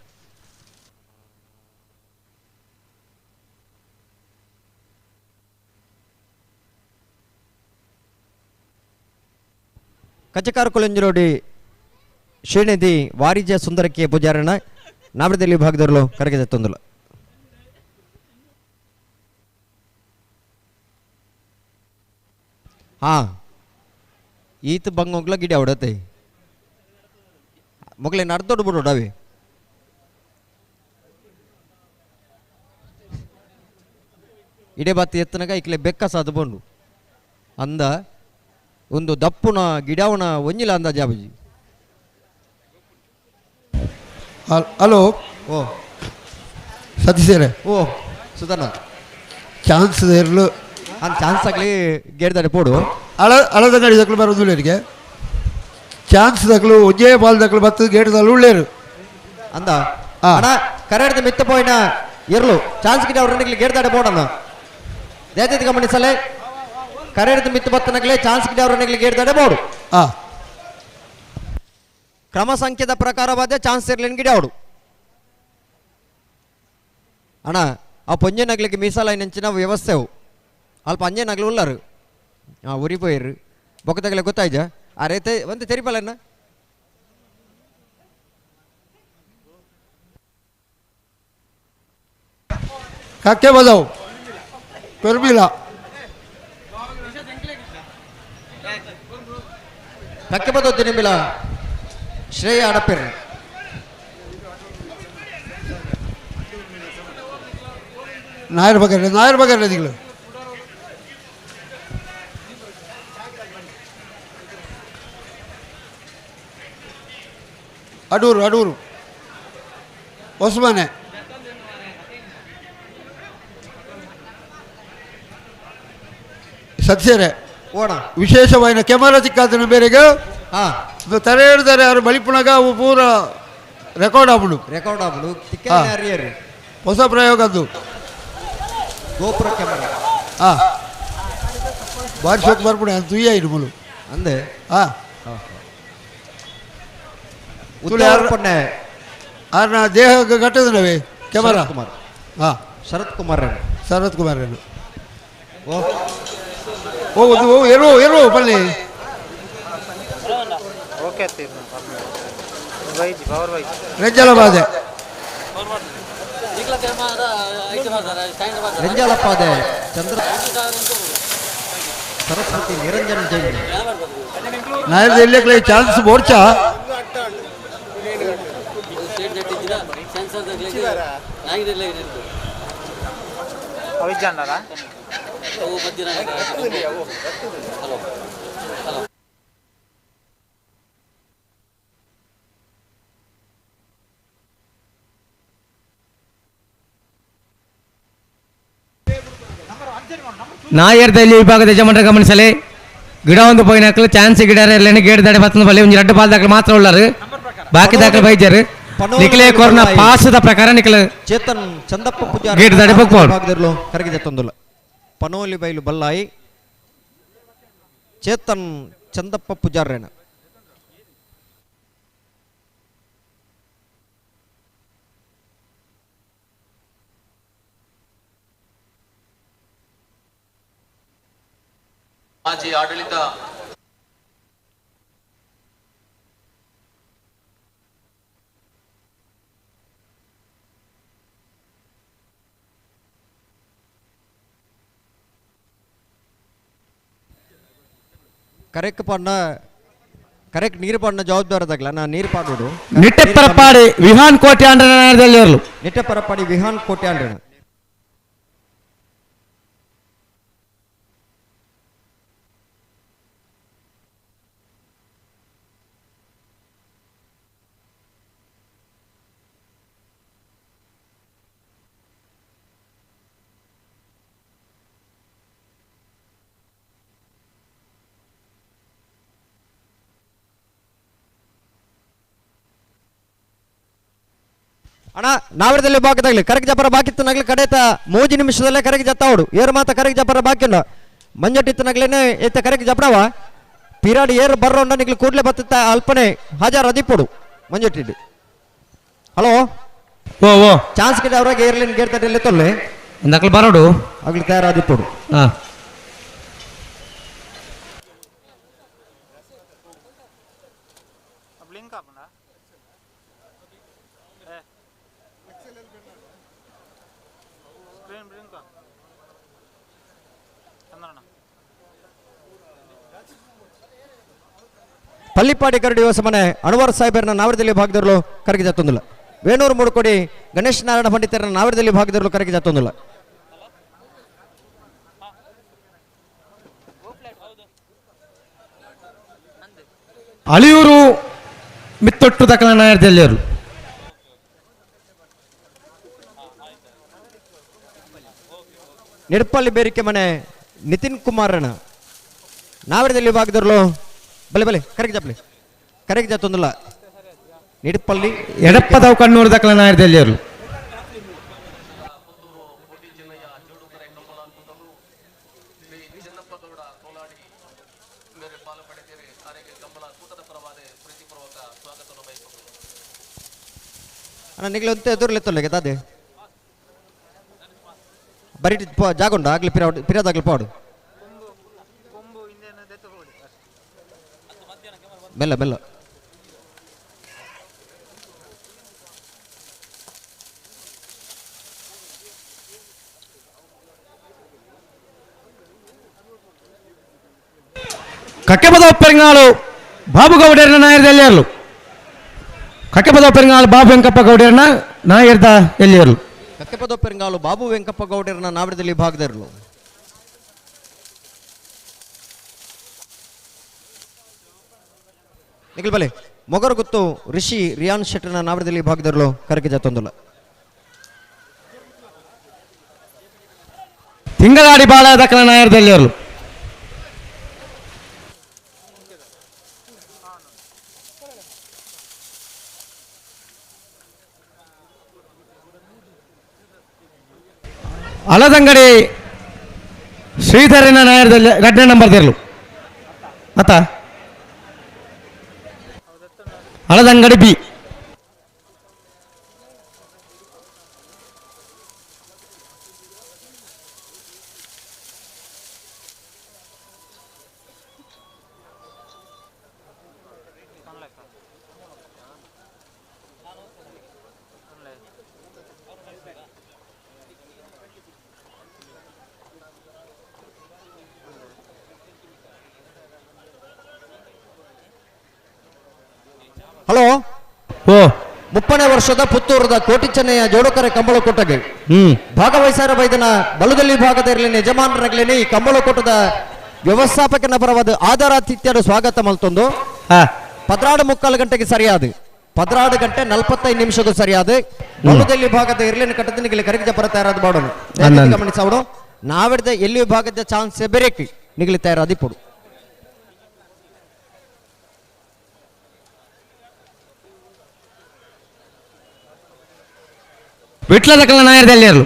ಕಚಕಾರ ಕೊಲಂಜರೋಡಿ ಶ್ರೀನಿಧಿ ವಾರಿಜ ಸುಂದರಕ್ಕೆ ಪೂಜಾರಣ ನಾಮದಲ್ಲಿ ಭಾಗದವರು ಕರಗಿದ ತೊಂದಲು ಹಾ ಈತ ಬಂಗೋಗ್ಲ ಗಿಡ ಹೊಡತೆ ಮೊಗಲೇ ನಡ್ದೊಡ್ ಬಿಡು ಡಾವಿ ಇಡೇ ಬಾತಿ ಎತ್ತನಗ ಇಕ್ಲೆ ಬೆಕ್ಕ ಸಾದು ಬಂಡು ಅಂದ ಒಂದು ದಪ್ಪುನ ಗಿಡವನ ಒಂಜಿಲ ಅಂದ ಜಾಬಜಿ. ಹಲೋ ಓ ಸತೀಶರೇ. ಓ ಸುಧನ ಚಾನ್ಸ್ ಇರಲು ಅನ್ ಚಾನ್ಸ್ ಆಗಲಿ ಗೇಡ್ದಾಡೆ ಪೋಡು ಅಳ ಅಳದ ಗಾಡಿ ದಕ್ಕಲು ಬರೋದಿಲ್ಲ ಇರಿಗೆ ಚಾನ್ಸ್ ದಕ್ಕಲು ಒಂಜೇ ಬಾಲ್ ದಕ್ಕಲು ಬತ್ತು ಗೇಟ್ದಲ್ಲಿ ಉಳ್ಳೇರು ಅಂದ ಅಣ್ಣ ಕರೆಡ್ದ ಮಿತ್ತ ಪೋಯಿನ ಇರ್ಲು ಚಾನ್ಸ್ ಗಿಡ ಅವ್ರನ್ನ ಗೇಡ್ದಾಡೆ ಬೋಡಣ್ಣ ದೇತದ ಗಮನಿಸಲೆ ಕರೆಡ್ದ ಮಿತ್ತ ಬತ್ತನಗಲೇ ಚಾನ್ಸ್ ಗಿಡ ಅವ್ರನ್ನ ಗೇಡ್ದಾಡೆ ಬೋಡು. ಕ್ರಮ ಸಂಖ್ಯೆದ ಪ್ರಕಾರವಾದ ಚಾನ್ಸ್ ಇರ್ಲಿನ್ ಗಿಡ ಅವಡು ಅಣ್ಣ ಆ ಪೊಂಜನಗ್ಲಿಕ್ಕೆ ಮೀಸಲಾಯಿನಂಚಿನ ವ್ಯವಸ್ಥೆವು ಅಲ್ಪ ಅಂಜನಗ್ಲು ಉಳ್ಳಾರು ಹಾಂ ಉರಿ ಪೋಯಿರು ಬೊಕ್ಕದಗಲೆ ಗೊತ್ತಾಯ್ಜ ಆ ರೇತೆ ಒಂದು ತೆರಿಪಲ್ಲಣ್ಣ ಕಕ್ಕೆ ಬದವು ಪೆರ್ಮಿಲ ಕಕ್ಕೆ ಬದವು ತಿನಿಮಿಲ ಶ್ರೇಯ ಅಡಪೆರ್ ನಾಯರ್ ಬಗರ್ ನಾಯರ್ ಬಗರ್ ದಿಗಳು ಅಡೂರು ಅಡೂರು ಹೊಸಮನೆ ಸತ್ಯರೇ ಓಣ ವಿಶೇಷವಾದ ಕೆಮರಾ ತಿಕ್ಕಾದನ ಬೇರೆಗೆ ಹಾಂ ತರೆ ಹಿಡ್ತಾರೆ ಯಾರು ಬಲಿಪುಣಗ ಅವು ಪೂರ ರೆಕಾರ್ಡ್ ಆಗ್ಬಿಡು ರೆಕಾರ್ಡ್ ಆಗ್ಬಿಡು ಹೊಸ ಪ್ರಯೋಗ ಅದು ಗೋಪುರ ಕ್ಯಾಮರಾ ಹಾಂ ಬಾರಿ ಶೋಕ್ ಬರ್ಬಿಡು ಅದು ತುಯ್ಯ ಇಡು ಅಂದೆ ಹಾಂ ಆರ್ನ ದೇಹ ಘಟ್ಟದ ನವೇ ಕ್ಯಾಮರಾ ಕುಮಾರ್ ಹಾಂ ಶರತ್ ಕುಮಾರ್ ಶರತ್ ಕುಮಾರ್ ಓ ಓ ಓ ಎರು ಎರು ಬನ್ನಿ ರೆಂಜಲಬಾದೆ ರೆಂಜಲಪಾದೆ ಚಂದ್ರ ಸರಸ್ವತಿ ನಿರಂಜನ್ ಜೈನ್ ನಾಯರ್ ಎಲ್ಲೇ ಚಾನ್ಸ್ ಬೋರ್ಚಾ. ನಾಯರ್ದಲ್ಲಿ ವಿಭಾಗದ ಯಜಮಾನರ ಗಮನಿಸಲಿ ಗಿಡ ಒಂದು ಪೋಯಿನಾಕಲು ಚಾನ್ಸ್ ಗಿಡ ಇರಲೇನೆ ಗೇಟ್ ದಾಡಿ ಬತ್ತನ ಬಲ್ಲಿ ಒಂಜಿ ರಡ್ಡು ಬಾಲ್ ದಾಖಲೆ ಮಾತ್ರ ಉಳ್ಳಾರು ಬಾಕಿ ದಾಖಲೆ ಬೈಜಾರು ನಿಖಿಲೇ ಕೊರ್ನ ಪಾಸದ ಪ್ರಕಾರ ನಿಖಿಲ ಚೇತನ್ ಚಂದಪ್ಪ ಪೂಜಾರಿ ಗೇಟ್ ದಾಡಿ ಬೊಕ್ಕೋಡು ಭಾಗದಲ್ಲೂ ಕರಗಿದೆ ತಂದುಲ್ಲ. ಪನೋಲಿ ಬೈಲು ಬಲ್ಲಾಯಿ ಚೇತನ್ ಚಂದಪ್ಪ ಪೂಜಾರೇನ. ಮಾಜಿ ಆಡಳಿತ ಕರೆಕ್ಟ್ ಪಣ್ಣ ಕರೆಕ್ಟ್ ನೀರು ಪಣ್ಣ ಜವಾಬ್ದಾರದಾಗಲ ನಾ ನೀರು ಪಾಡೋಡು. ನಿಟ್ಟೆಪರಪಾಡಿ ವಿಹಾನ್ ಕೋಟೆ ಆಂಡ್ರನ ನಿಟ್ಟೆಪರಪಾಡಿ ವಿಹಾನ್ ಕೋಟೆ ಆಂಡ್ರನ. ಅಣ್ಣ ನಾವರದಲ್ಲಿ ಬಾಕದಾಗಲಿ ಕರಕ್ ಜಪರ ಬಾಕಿತ್ತು ನಗಲಿ ಕಡೆತ 3 ನಿಮಿಷದಲ್ಲೇ ಕರಕ್ ಜತ್ತಾವಡು ಏರು ಮಾತ ಕರಕ್ ಜಪರ ಬಾಕಿಲ್ಲ ಮಂಜಟ್ಟಿತ್ತು ನಗಲೇನೆ ಎತ್ತ ಕರಕ್ ಜಪಡವ ಪಿರಾಡ್ ಏರು ಬರ್ರೋಂಡ ನಿಗ್ಲು ಕೂಡಲೇ ಬತ್ತ ಅಲ್ಪನೆ ಹಾಜಾರ್ ಅದಿಪ್ಪಡು ಮಂಜಟ್ಟಿದ್ದು. ಹಲೋ ಓ ಓ ಚಾನ್ಸ್ ಕಿಡ ಅವ್ರಾಗ ಏರ್ಲಿನ್ ಗೇಟ್ ತಟ್ಟಲ್ಲಿ ತೊಲ್ಲೆ ನಕಲು ಬರೋಡು ಆಗ್ಲಿ ತಯಾರಾದಿಪ್ಪಡು. ಹಾಂ ಪಲ್ಲಿಪಾಡಿ ಕರಡಿ ಮನೆ ಅಣವರ್ ಸಾಹೇಬರನ್ನ ನಾವರದಲ್ಲಿ ಭಾಗದವರು ಕರಗಿ ಜತ್ತೊಂದಿಲ್ಲ. ವೇಣೂರು ಮೂಡುಕೋಡಿ ಗಣೇಶ್ ನಾರಾಯಣ ಪಂಡಿತರನ್ನ ನಾವರದಲ್ಲಿ ಭಾಗದವರು ಕರಗಿ ಜತ್ತೊಂದಿಲ್ಲ. ಅಳಿಯೂರು ಮಿತ್ತೊಟ್ಟು ದಕ್ಕಲ ನಾಯರ್ದಲ್ಲಿಯವರು ನಿಡ್ಪಲ್ಲಿ ಬೇರಿಕೆ ಮನೆ ನಿತಿನ್ ಕುಮಾರನ ನಾವರದಲ್ಲಿ ಭಾಗದವರು ಬಲೆ ಬಲೆ ಕರೆಗೆ ಜಪ್ಲಿ ಕರೆಗೆ ಜತ್ತೊಂದಿಲ್ಲ. ನಿಡ್ಪಲ್ಲಿ ಎಡಪ್ಪದವು ಕಣ್ಣೂರು ದಕ್ಕಲ ನಾಯರ್ದಲ್ಲಿಯವರು. ಅಣ್ಣ ನಿಗ್ಲು ಅಂತ ಎದುರ್ಲೆತ್ತೊಲ್ಲೆಗೆ ತಾದೆ ಬರೀ ಜಾಗುಂಡ ಆಗ್ಲಿ ಪಿರಾ ಪಿರಾದಾಗ್ಲಿ ಪಾಡು ಮೆಲ್ಲ ಮೆಲ್ಲ. ಕಕ್ಕೆಪದ ಪೆರಂಗಾಳು ಬಾಬು ಗೌಡರನ್ನ ನಾಯರ್ದಲ್ಲಿಯರು. ಕಕ್ಕೆಪದ ಪೆರಂಗಾಳು ಬಾಬು ವೆಂಕಪ್ಪ ಗೌಡರನ್ನ ನಾಯರ್ದ ಎಲ್ಲಿಯರು. ಕಕ್ಕೆಪದ ಪೆರಂಗಾಳು ಬಾಬು ವೆಂಕಪ್ಪ ಗೌಡರನ್ನ ನಾವರದಲ್ಲಿ ಭಾಗದರಲು. ನಿಖಿಲ್ ಬಲೆ ಮೊಗರಗುತ್ತು ಋಷಿ ರಿಯಾನ್ ಶೆಟ್ಟರ್ನ ನಾವರದಲ್ಲಿ ಭಾಗದರಲು ಕರಕೆ ಜತ್ತೊಂದುಲ್ಲ. ತಿಂಗಳಾಡಿ ಬಾಳ ದಕ್ಕಲ ನಾಯರ್ದಲ್ಲಿಯರು. ಅಲದಂಗಡಿ ಶ್ರೀಧರನ ನಾಯರ್ದಲ್ಲಿ 2ನೇ ನಂಬರ್ ದೇರ್ಲು ಮತ್ತ ಅಲದಂಗಡಿ ಬಿ. ಹಲೋ ಓ ಮುಪ್ಪನೇ ವರ್ಷದ ಪುತ್ತೂರದ ಕೋಟಿ ಚೆನ್ನಯ್ಯ ಜೋಡುಕರೆ ಕಂಬಳಕೂಟಗೆ ಭಾಗವಹಿಸಾರ ಬೈದನ ಬಲದಲ್ಲಿ ಭಾಗದ ಇರಲಿ ಯಜಮಾನರಾಗ್ಲೇನೆ ಈ ಕಂಬಳಕೂಟದ ವ್ಯವಸ್ಥಾಪಕನ ಪರವಾದ ಆದರಾತಿಥ್ಯರು ಸ್ವಾಗತ ಮಲ್ತೊಂದು 12:45 ಗಂಟೆಗೆ ಸರಿಯಾದ 12:45 ನಿಮಿಷಕ್ಕೂ ಸರಿಯಾದ ಬಲದಲ್ಲಿ ಭಾಗದ ಇರ್ಲಿನ ಕಟ್ಟದಿನಿಗೆ ಕರಗಿಜ ಪರ ತಯಾರಾದ ಬಾಡೋಣ ಗಮನಿಸವಡು ನಾವಿಡ್ದ ಎಲ್ಲಿ ಭಾಗದ ಚಾನ್ಸ್ ಬೆರೇಕಿ ನಿಗಲಿ ತಯಾರಾದಿಪ್ಪಡು ವಿಟ್ಲದಕಲ ನಾಯರ್ದಲ್ಲಿರಲು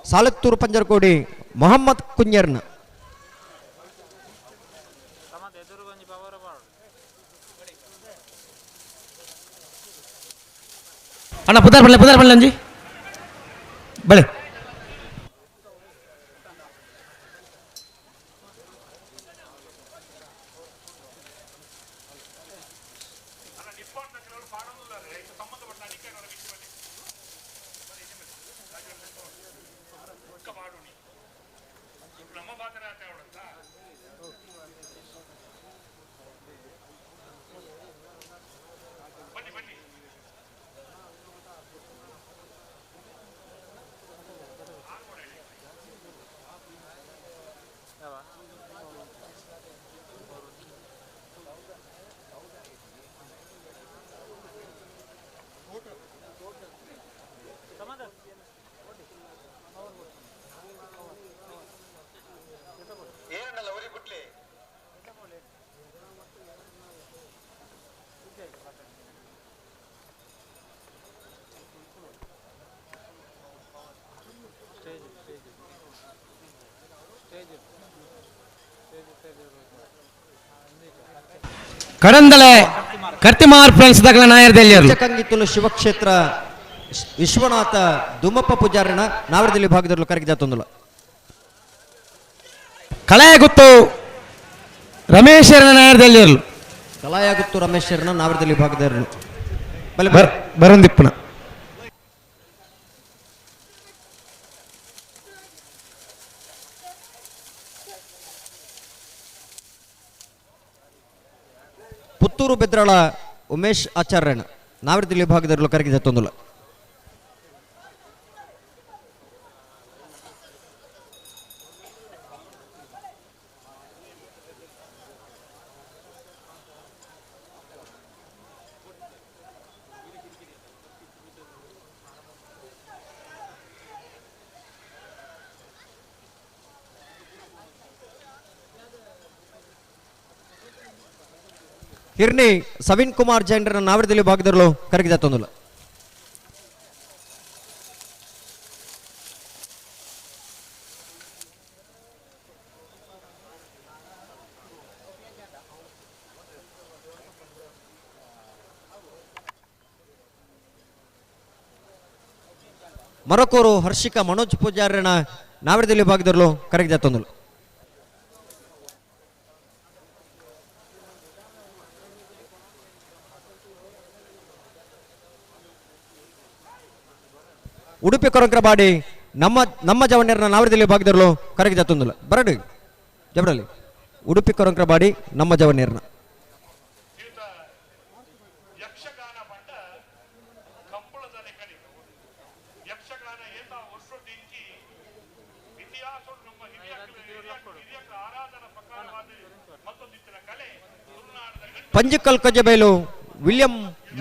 ಸಾಲತ್ತೂರು ಪಂಜರಕೋಡಿ ಮೊಹಮ್ಮದ್ ಕುಂಜರ್ನ ಅಣ್ಣ ಪುದಾರ್ ಬಳ್ಳೆ ಪುದಾರ್ ಬಳ್ಳೆ ಅಂಜಿ ಬಳೆ ಕಡಂದಲೆ ಕರ್ತಿಮಾರ್ ಫ್ರೆಂಡ್ಸ್ ದಕಲ ನಾಯರ್ದಲ್ಲಿರಲು ಕಂಗಿತ್ತಲು ಶಿವಕ್ಷೇತ್ರ ವಿಶ್ವನಾಥ ದುಮಪ್ಪ ಪೂಜಾರಿನ ನಾವರದಲ್ಲಿ ಭಾಗದಲ್ಲಿ ಕರಗಿ ಜಾತೊಂದುಲ ಕಲಾಯಗುತ್ತು ರಮೇಶರನ ನಾಯರ್ದಲ್ಲಿರಲು ಕಲಾಯಗುತ್ತು ರಮೇಶರನ ನಾವರದಲ್ಲಿ ಭಾಗದಲ್ಲಿರಲು ಬರಂದಿಪ್ಪನ ಪುತ್ತೂರು ಬೆದ್ರಾಳ ಉಮೇಶ್ ಆಚಾರ್ಯನ ನಾವರದಲ್ಲಿ ಭಾಗದಲ್ಲಿ ಕರಗಿ ಜಾತೊಂದುಲ ಹಿರ್ನಿ ಸವಿನ್ ಕುಮಾರ್ ಜೈನರ ನಾವರದಲ್ಲಿ ಭಾಗದಲ್ಲೂ ಕರಗಿದ ತೊಂದಲ ಮರಕೂರು ಹರ್ಷಿಕಾ ಮನೋಜ್ ಪೂಜಾರನ ನಾವರದಲ್ಲಿ ಭಾಗದಲ್ಲೂ ಕರಗಿದ ತೊಂದಲು ಉಡುಪಿ ಕೊರಂಕ್ರಬಾಡಿ ನಮ್ಮ ನಮ್ಮ ಜವಣ್ಯರನ್ನ ನಾವರದಲ್ಲಿ ಭಾಗದಲ್ಲೂ ಕರಗಿದ ತೊಂದಲ ಬರಡು ಜಬಡಲಿ ಉಡುಪಿ ಕೊರಂಕ್ರಬಾಡಿ ನಮ್ಮ ಜವಣ್ಯರನ್ನ ಪಂಜಿಕಲ್ ಕೊಜ್ಜಬೈಲು ವಿಲಿಯಂ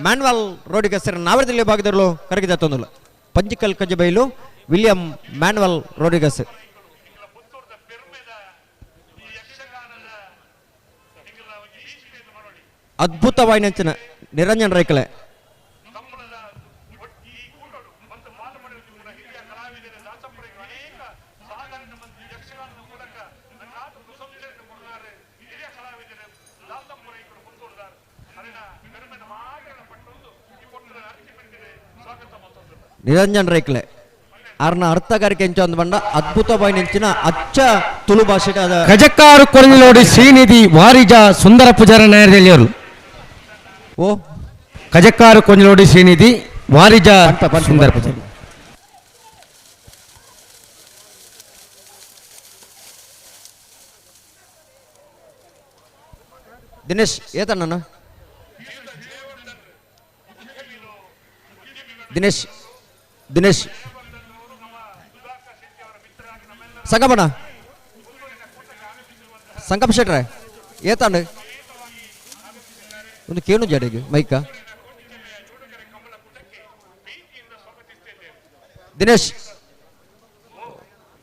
ಮ್ಯಾನ್ವಲ್ ರೋಡಿಗಸ್ಸರ ನಾವರದಲ್ಲಿ ಭಾಗದಲ್ಲೂ ಕರಗಿದ ತೊಂದಲ Panjikal ಕಜಬೈಲು William manual Rodrigues ಅದ್ಭುತವಾಯಿನಂಚಿನ Niranjan ರೈಕಲೆ Niranjan ರೈಕ್ಲೆ ಆರ್ನ ಅರ್ಥಗಾರಿಕೆ ಎಂಚು ಅಂದ ಬಂಡ ಅದ್ಭುತವಾಯಿನಂಚಿನ ಅಚ್ಚ ತುಳು ಭಾಷೆ ಕಜಕ್ಕಾರು ಕೊರಲಿನೋಡಿ ಶ್ರೀನಿಧಿ ವಾರಿಜ ಸುಂದರ ಪೂಜಾರ ನಾಯರ್ದಲ್ಲಿಯವರು ಓ ಕಜಕ್ಕಾರು ಕೊಂಜಲೋಡಿ ಶ್ರೀನಿಧಿ ವಾರಿಜ ಸುಂದರ ಪೂಜಾರಿ ದಿನೇಶ್ ಏತಣ್ಣ. Dinesh Dinesh ಸಂಗಪ್ಪಣ ಸಂಗಪ್ಪ ಶೆಟ್ರೆ ಏತಾಂಡು ಒಂದು ಕೇಣು ಜಾಡಿಗೆ ಮೈಕ ದಿನೇಶ್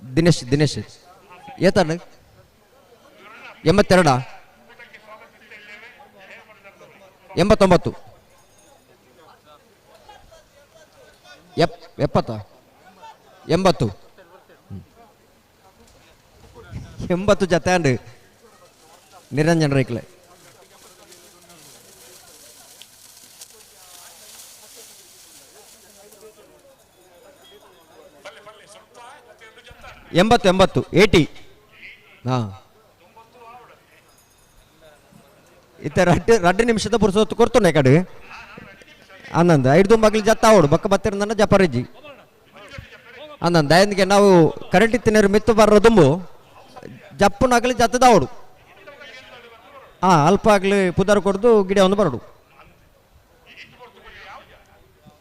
ದಿನೇಶ್ ದಿನೇಶ್ ಏತಾಂಡು 82 89 70 80 80 ಜತೆ ಅಂಡು ನಿರಂಜನ್ ರೈಕ್ಲೆ 80 80 80 ಹಾಂ ಇತ್ತ ರಡ್ಡು ರಡ್ಡು ನಿಮಿಷದ ಪುರುಸೊತ್ತು ಕೊಡ್ತುಂಡೆ ಕಡೆ ಅಂದಂದ ಐದು ದುಂಬಾಗ್ಲಿ ಜತ್ತ ಅವಡು ಬಕ್ಕ ಬತ್ತಿರಂದನ್ನ ಜಪರಿಜ್ಜಿ ಅಂದಂದ ದಯಂದಿಗೆ ನಾವು ಕರೆಂಟ್ ಇತ್ತಿನರು ಮಿತ್ತು ಬರ್ರೋ ದುಂಬು ಜಪ್ಪುನಾಗಲಿ ಜತ್ತದ ಅವಡು ಹಾಂ ಅಲ್ಪ ಆಗಲಿ ಪುದರ್ ಕೊಡ್ದು ಗಿಡ ಒಂದು ಬರಡು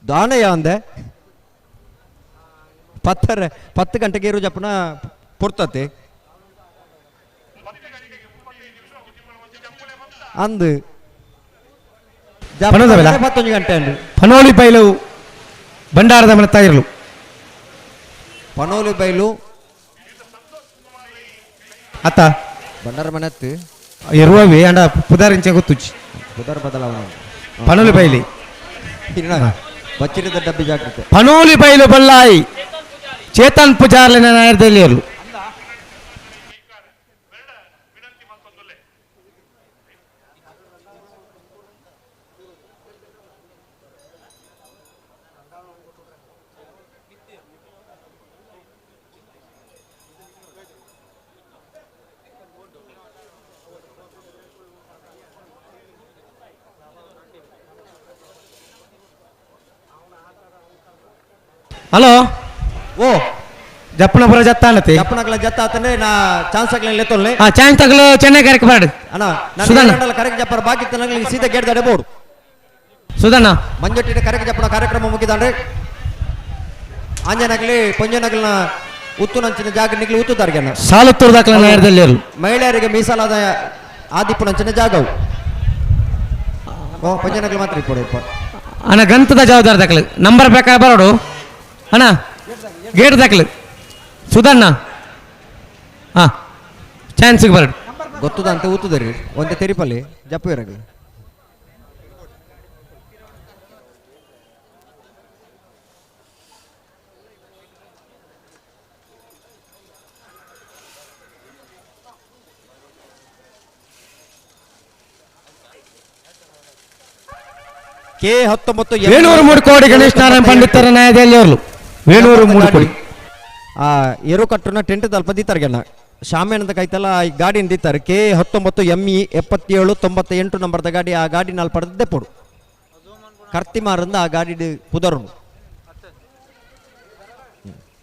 ದಾನಯ್ಯ ಅಂದೆ 10 ಗಂಟೆಗೆ ಇರು ಜಪ್ಪನ ಪುರ್ತತೆ ಅಂದು 11 ಗಂಟೆ ಅಂದು ಪನೋಲಿ ಬೈಲು ಭಂಡಾರದ ಮನೆ ಇರಲು ಪನೋಲಿ ಬೈಲು ಅತ್ತ ಭಂಡಾರ ಮನೆ ಇರುವವಿ ಅಂಡ ಪುದಾರಿಂಚೆ ಗೊತ್ತುಚ್ಚಿ ಪುದಾರ್ ಬದಲಾವಣೆ ಪನೋಲಿ ಬೈಲಿ ಬಚ್ಚಿರದ ಡಬ್ಬಿ ಜಾಗ್ರತೆ ಪನೋಲಿ ಬೈಲು ಬಲ್ಲಾಯಿ ಚೇತನ್ ಪೂಜಾರ್ಲಿನ ನಾಯರ್ದಲ್ಲಿ ಇರಲು ಹಲೋ ಓ ಜಪ್ಪನಪುರ ಜತ್ತ ಅನ್ನತಿ ಜಪ್ಪನಕಲ ಜತ್ತ ಆತನೆ ನಾ ಚಾನ್ಸ್ ಆಗಲಿ ಲೆತ್ತೊಲ್ಲೆ ಆ ಚಾನ್ಸ್ ಆಗಲು ಚೆನ್ನೈ ಕರೆಕ್ ಬರಡು ಅಣ್ಣ ನಾನು ಕರೆಕ್ ಜಪ್ಪರ ಬಾಕಿ ತನಗಲಿ ಸೀದಾ ಗೇಟ್ ದಾಡೆ ಬೋಡು ಸುಧಣ್ಣ ಮಂಜೊಟ್ಟಿನ ಕರೆಕ್ ಜಪ್ಪನ ಕಾರ್ಯಕ್ರಮ ಮುಗಿದಾಂಡ್ರೆ ಆಂಜನಗಲಿ ಪಂಜನಗಲ್ನ ಉತ್ತುನಂಚಿನ ಜಾಗ ನಿಗ್ಲಿ ಉತ್ತುದಾರ್ಗೆ ಸಾಲುತ್ತೂರು ದಾಖಲೆ ನಾಯರದಲ್ಲಿ ಇರಲು ಮಹಿಳೆಯರಿಗೆ ಮೀಸಲಾದ ಆದಿಪ್ಪುನಂಚಿನ ಜಾಗವು ಓ ಪಂಜನಗಲ್ ಮಾತ್ರ ಇಪ್ಪಡು ಇಪ್ಪ ಅಣ್ಣ ಗಂತದ ಜವಾಬ್ದಾರಿ ದಾಖಲೆ ನಂಬರ್ ಬೇಕಾ ಬರೋಡು ಅಣ್ಣ ಗೇಟ್ ದಾಖಲೆ ಸುಧಣ್ಣ ಹಾಂ ಚಾನ್ಸಿಗೆ ಬರಡು ಗೊತ್ತದಂತ ಊತದರಿ ಒಂದೇ ತೆರಿಪಲ್ಲಿ ಜಪ್ಪು ಇರಗಲಿ ಕೆ 19 ವೇಣೂರು ಮೂಡ್ಕೋಡಿ ಗಣೇಶ್ ನಾರಾಯಣ ಪಂಡಿತರ ನ್ಯಾಯದಲ್ಲಿ ಅವರು ವೇಣೂರು ಮೂಡ್ಕೋಡಿ ಆ ಎರು ಕಟ್ಟುನ ಟೆಂಟ್ ದಲ್ಪ ದೀತಾರ್ಗೆಲ್ಲ ಶಾಮೇನದ ಕೈತಲ್ಲ ಈ ಗಾಡಿನ ದೀತಾರೆ ಕೆ 19 ME 77 98 ನಂಬರ್ದ ಗಾಡಿ ಆ ಗಾಡಿ ನಾಲ್ ಪಡೆದ ಪೊಡು ಕರ್ತಿಮಾರಂದ ಆ ಗಾಡಿ ಪುದರುನು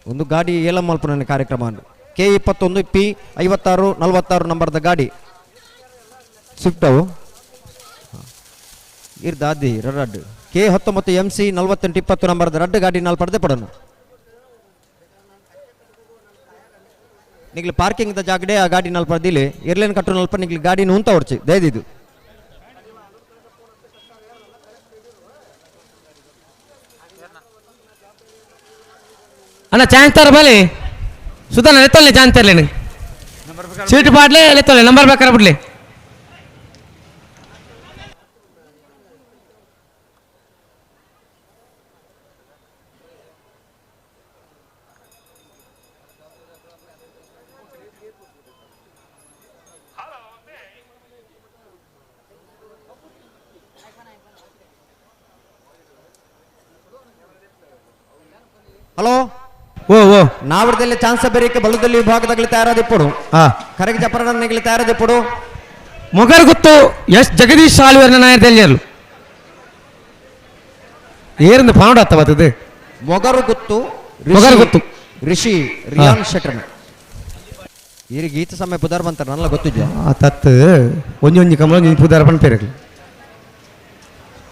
ಒಂದು ಗಾಡಿ ಏಲಮ್ಮಲ್ಪುನ ಕಾರ್ಯಕ್ರಮ ಕೆ 21 ಪಿ 56 46 ನಂಬರ್ದ ಗಾಡಿ ಸ್ವಿಫ್ಟ್ ಅವು ಇರ್ದಾದಿ ರಡ್ಡು ಕೆ 19 MC 48 20 ನಂಬರ್ದ ರಡ್ಡು ಗಾಡಿ ನಾಲ್ ಪಡೆದೇ ಪಡನು ನಿಗ್ಲಿ ಪಾರ್ಕಿಂಗ್ the ಜಾಗಡೆ ಆ ಗಾಡಿ ನಲ್ಪ ದಿಲಿ ಇರ್ಲೇನ್ ಕಟ್ಟು ನಲ್ಪ ನಿಗ್ಲಿ ಗಾಡಿನ ಉಂತ ಹೊಡ್ಚಿ ದಯದಿದು ಅಣ್ಣ ಚಾನ್ಸ್ ತರ ಬಲಿ ಸುಧಾನ ಲೆತ್ತೊಲ್ಲೆ ಚಾನ್ಸ್ ತರಲಿ ಸೀಟ್ ಪಾಡ್ಲೆ ಲೆತ್ತೊಲ್ಲೆ ನಂಬರ್ ಬೇಕಾರೆ ಬಿಡ್ಲಿ ಹಲೋ ಓ ಓ ನಾವರದಲ್ಲಿ ಚಾನ್ಸ್ ಬೇರಿಕೆ ಬಲದಲ್ಲಿ ವಿಭಾಗದಲ್ಲಿ ತಯಾರಾದಿಪ್ಪಡು ಕರೆಗೆ ಜಪರಣ್ಣನಿಗೆ ತಯಾರಾದಿಪ್ಪಡು ಮೊಗರ್ಗುತ್ತು ಎಸ್ ಜಗದೀಶ್ ಸಾಲ್ವೇರ್ನ ನಾಯಕದಲ್ಲಿ ಏರಿಂದ ಪಾಂಡ ಆತವತ್ತದು ಮೊಗರುಗುತ್ತು ಮೊಗರುಗುತ್ತು ಋಷಿ ರಿಯಾನ್ ಶೆಟ್ಟರ್ನ ಈ ಗೀತ ಸಮಯ ಪುದಾರ್ ಬಂತಾರೆ ನಲ್ಲ ಗೊತ್ತಿದ್ಯಾ ಆ ತತ್ತು ಒಂಜೊಂಜಿ ಕಮಲ ಒಂಜಿ ಪುದಾರ್ ಪನ್ಪೇರು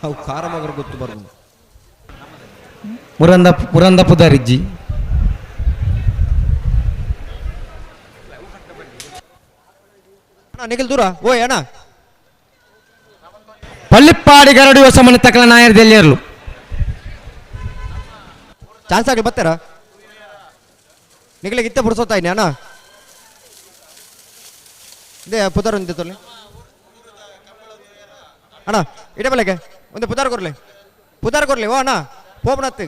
ಅವು ಖಾರ ಮೊಗರು ಗೊತ್ತು ಬರ್ದು ಮುರಂದ ಮುರಂದ ಪುದರಿಜ್ಜಿ. ನಿಖಿಲ್ ದೂರ ಓಯ್ ಅಣ್ಣ. ಪಳ್ಳಿಪ್ಪಾಡಿ ಗರಡಿ ಹೊಸ ಮನೆ ತಕಲ ನಾಯರ್ ದೆಲ್ಲಿಯರ್ಲು. ಚಾನ್ಸ್ ಆಗಲಿ ಬರ್ತಾರ ನಿಖಿಲಿಗೆ ಇತ್ತೆ ಪುರ್ಸೋತಾ ಇನಿ ಅಣ್ಣ. ಇದೇ ಪುದಾರ್ ಒಂದು ತೊಲೆ ಅಣ್ಣ ಇಡೇ ಬಲೆಗೆ ಒಂದು ಪುದಾರ್ ಕೊರ್ಲಿ ಪುದಾರ್ ಕೊರ್ಲಿ ಓ ಅಣ್ಣ ಪೋಪನತ್ತು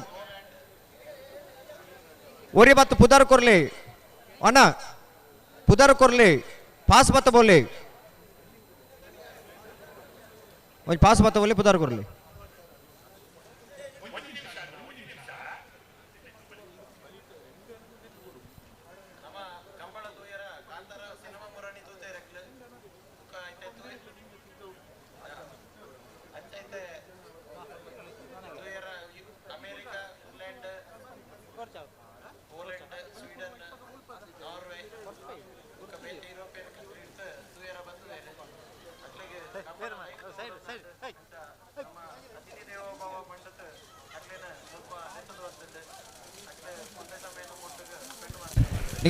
ಒರಿ ಬತ್ತು ಪುದಾರ್ ಕೊರ್ಲಿ ಅಣ್ಣ ಪುದಾರ್ ಕೊರ್ಲಿ ಪಾಸ್ ಬತ್ತ ಬೋಲಿ ಒಂದು ಪಾಸ್ ಬತ್ತ ಬೋಲಿ ಪುದಾರ್ ಕೊರ್ಲಿ.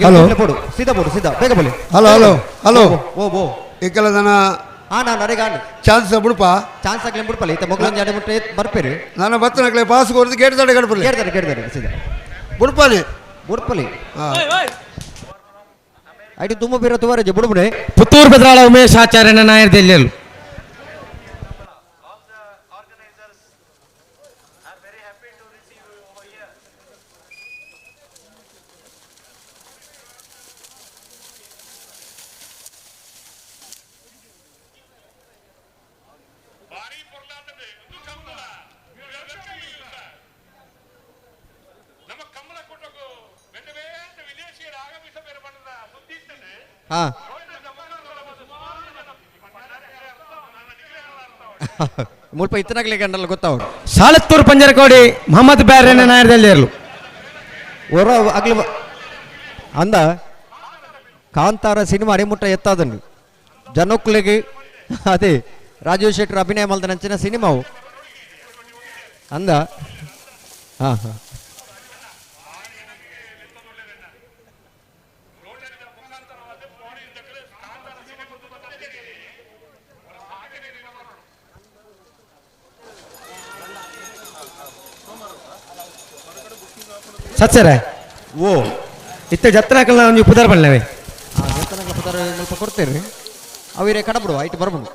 ಹಲೋ ಸೀದಾ ಬೋಡು ಸೀದಾ ಬೇಗ ಬೋಲಿ. Hello hello hello ಓ ಓ ಇಕ್ಕಲ ನನ್ನ ಹಾ ನಾನು ಅರೆಗ ಚಾನ್ಸ್ ಬಿಡುಪ ಚಾನ್ಸ್ ಆಗಲಿ ಬಿಡುಪಲ್ಲ ಈತ ಮೊಗಲೊಂದು ಜಾಡೆ ಮುಟ್ಟೆ ಬರ್ಪೇರಿ ನಾನು ಬತ್ತನಕ್ಲೆ ಪಾಸ್ ಕೊಡ್ದು ಗೇಟ್ ದಾಡೆ ಗಡಪಲ್ಲಿ ಗೇಟ್ ದಾಡೆ ಗೇಟ್ ದಾಡೆ ಸೀದಾ ಬುಡುಪಾಲಿ ಬುಡುಪಲಿ ಐಟಿ ತುಂಬ ಬೀರ ತುವರಜೆ ಬುಡುಬುಡೆ. ಪುತ್ತೂರು ಬೆದ್ರಾಳ ಉಮೇಶ್ ಆಚಾರ್ಯನ ನಾಯರ್ ದೆಲ್ಲಿಯಲು. ಮುಲ್ಪ ಇತ್ತನಾಗ್ಲಿ ಗಂಡಲ್ಲ ಗೊತ್ತಾವ್ರು. ಸಾಲತ್ತೂರು ಪಂಜರಕೋಡಿ ಮೊಹಮ್ಮದ್ ಬ್ಯಾರೇನ ನಾಯರ್ ದೆಲ್ಲಿಯರ್ಲು. ಒರ ಅಗ್ಲ ಅಂದ ಕಾಂತಾರ ಸಿನಿಮಾ ಅಡಿಮುಟ್ಟ ಎತ್ತಾದನು ಜನಕ್ಕಲಿಗೆ ಅದೇ ರಾಜೀವ್ ಶೆಟ್ಟರ್ ಅಭಿನಯ ಮಲ್ದ ನಂಚಿನ ಸಿನಿಮಾವು ಅಂದ. ಹಾಂ ಹಾಂ ಸತ್ಸರ ಓ ಇತ್ತ ಜತ್ತನಾಕಲ್ಲ ಒಂಜಿ ಪುದರ್ ಬಣ್ಣವೆ. ಜತ್ತನಾಕಲ ಪುದರ್ ಸ್ವಲ್ಪ ಕೊಡ್ತೀರಿ ಅವು ಇರೇ ಕಡಬಿಡು ಐಟ್ ಬರ್ಬೋದು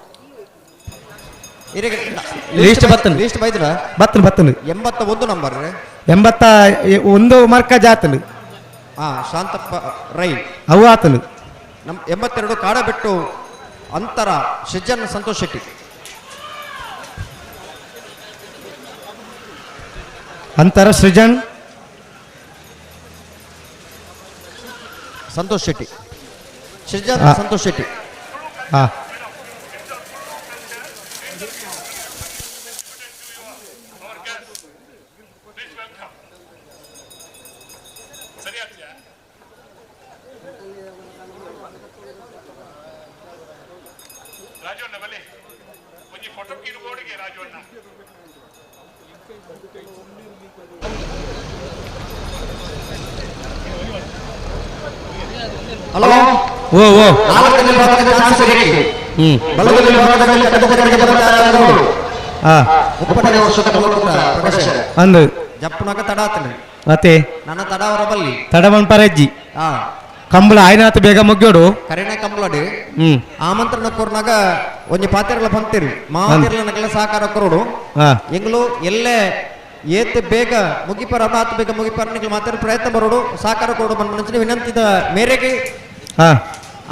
ಲೀಸ್ಟ್ ಬತ್ತನ ಲೀಸ್ಟ್ ಬೈದ್ರ ಬತ್ತನ ಬತ್ತನ 81 ನಂಬರ್ 81 ಮಾರ್ಕ ಜಾತನು. ಹಾ ಶಾಂತಪ್ಪ ರೈ ಅವು ಆತನು. ನಮ್ 82 ಕಾಡಬೆಟ್ಟು ಅಂತರ ಶಿಜನ್ ಸಂತೋಷ್ ಶೆಟ್ಟಿ ಅಂತರ ಸೃಜನ್ ಸಂತೋಷ್ ಶೆಟ್ಟಿ ಸೃಜನ್ ಸಂತೋಷ್ ಶೆಟ್ಟಿ. ಹಾ ಹಲೋ ಓ ಓ ಅಂದು ಜಪ್ಪುನಾಗ ತಡ ಆತನೆ ಮತ್ತೆ ನನ್ನ ತಡ ಅವರ ಬಲ್ಲಿ ತಡವನ್ ಪರಜ್ಜಿ ಕಂಬಳ ಆಯ್ನಾತ ಬೇಗ ಮುಗ್ಯೋಡು ಕರೆನ ಕಂಬಳಡು ಆಮಂತ್ರಣ ಕೊರ್ನಾಗ ಒಂಜಿ ಪಾತೆರ್ಲ ಪಂತಿರು ಮಾತೆರ್ಲ ನಕಲ ಸಹಕಾರ ಕೊರೋಡು ಎಂಗ್ಲು ಎಲ್ಲೇ ಏತ್ ಬೇಗ ಮುಗಿಪರ ಆತ ಬೇಗ ಮುಗಿಪರ ನಿಗ್ಲು ಮಾತಾಡ ಪ್ರಯತ್ನ ಬರೋಡು ಸಹಕಾರ ಕೊರೋಡು ಬಂದ ವಿನಂತಿದ ಮೇರೆಗೆ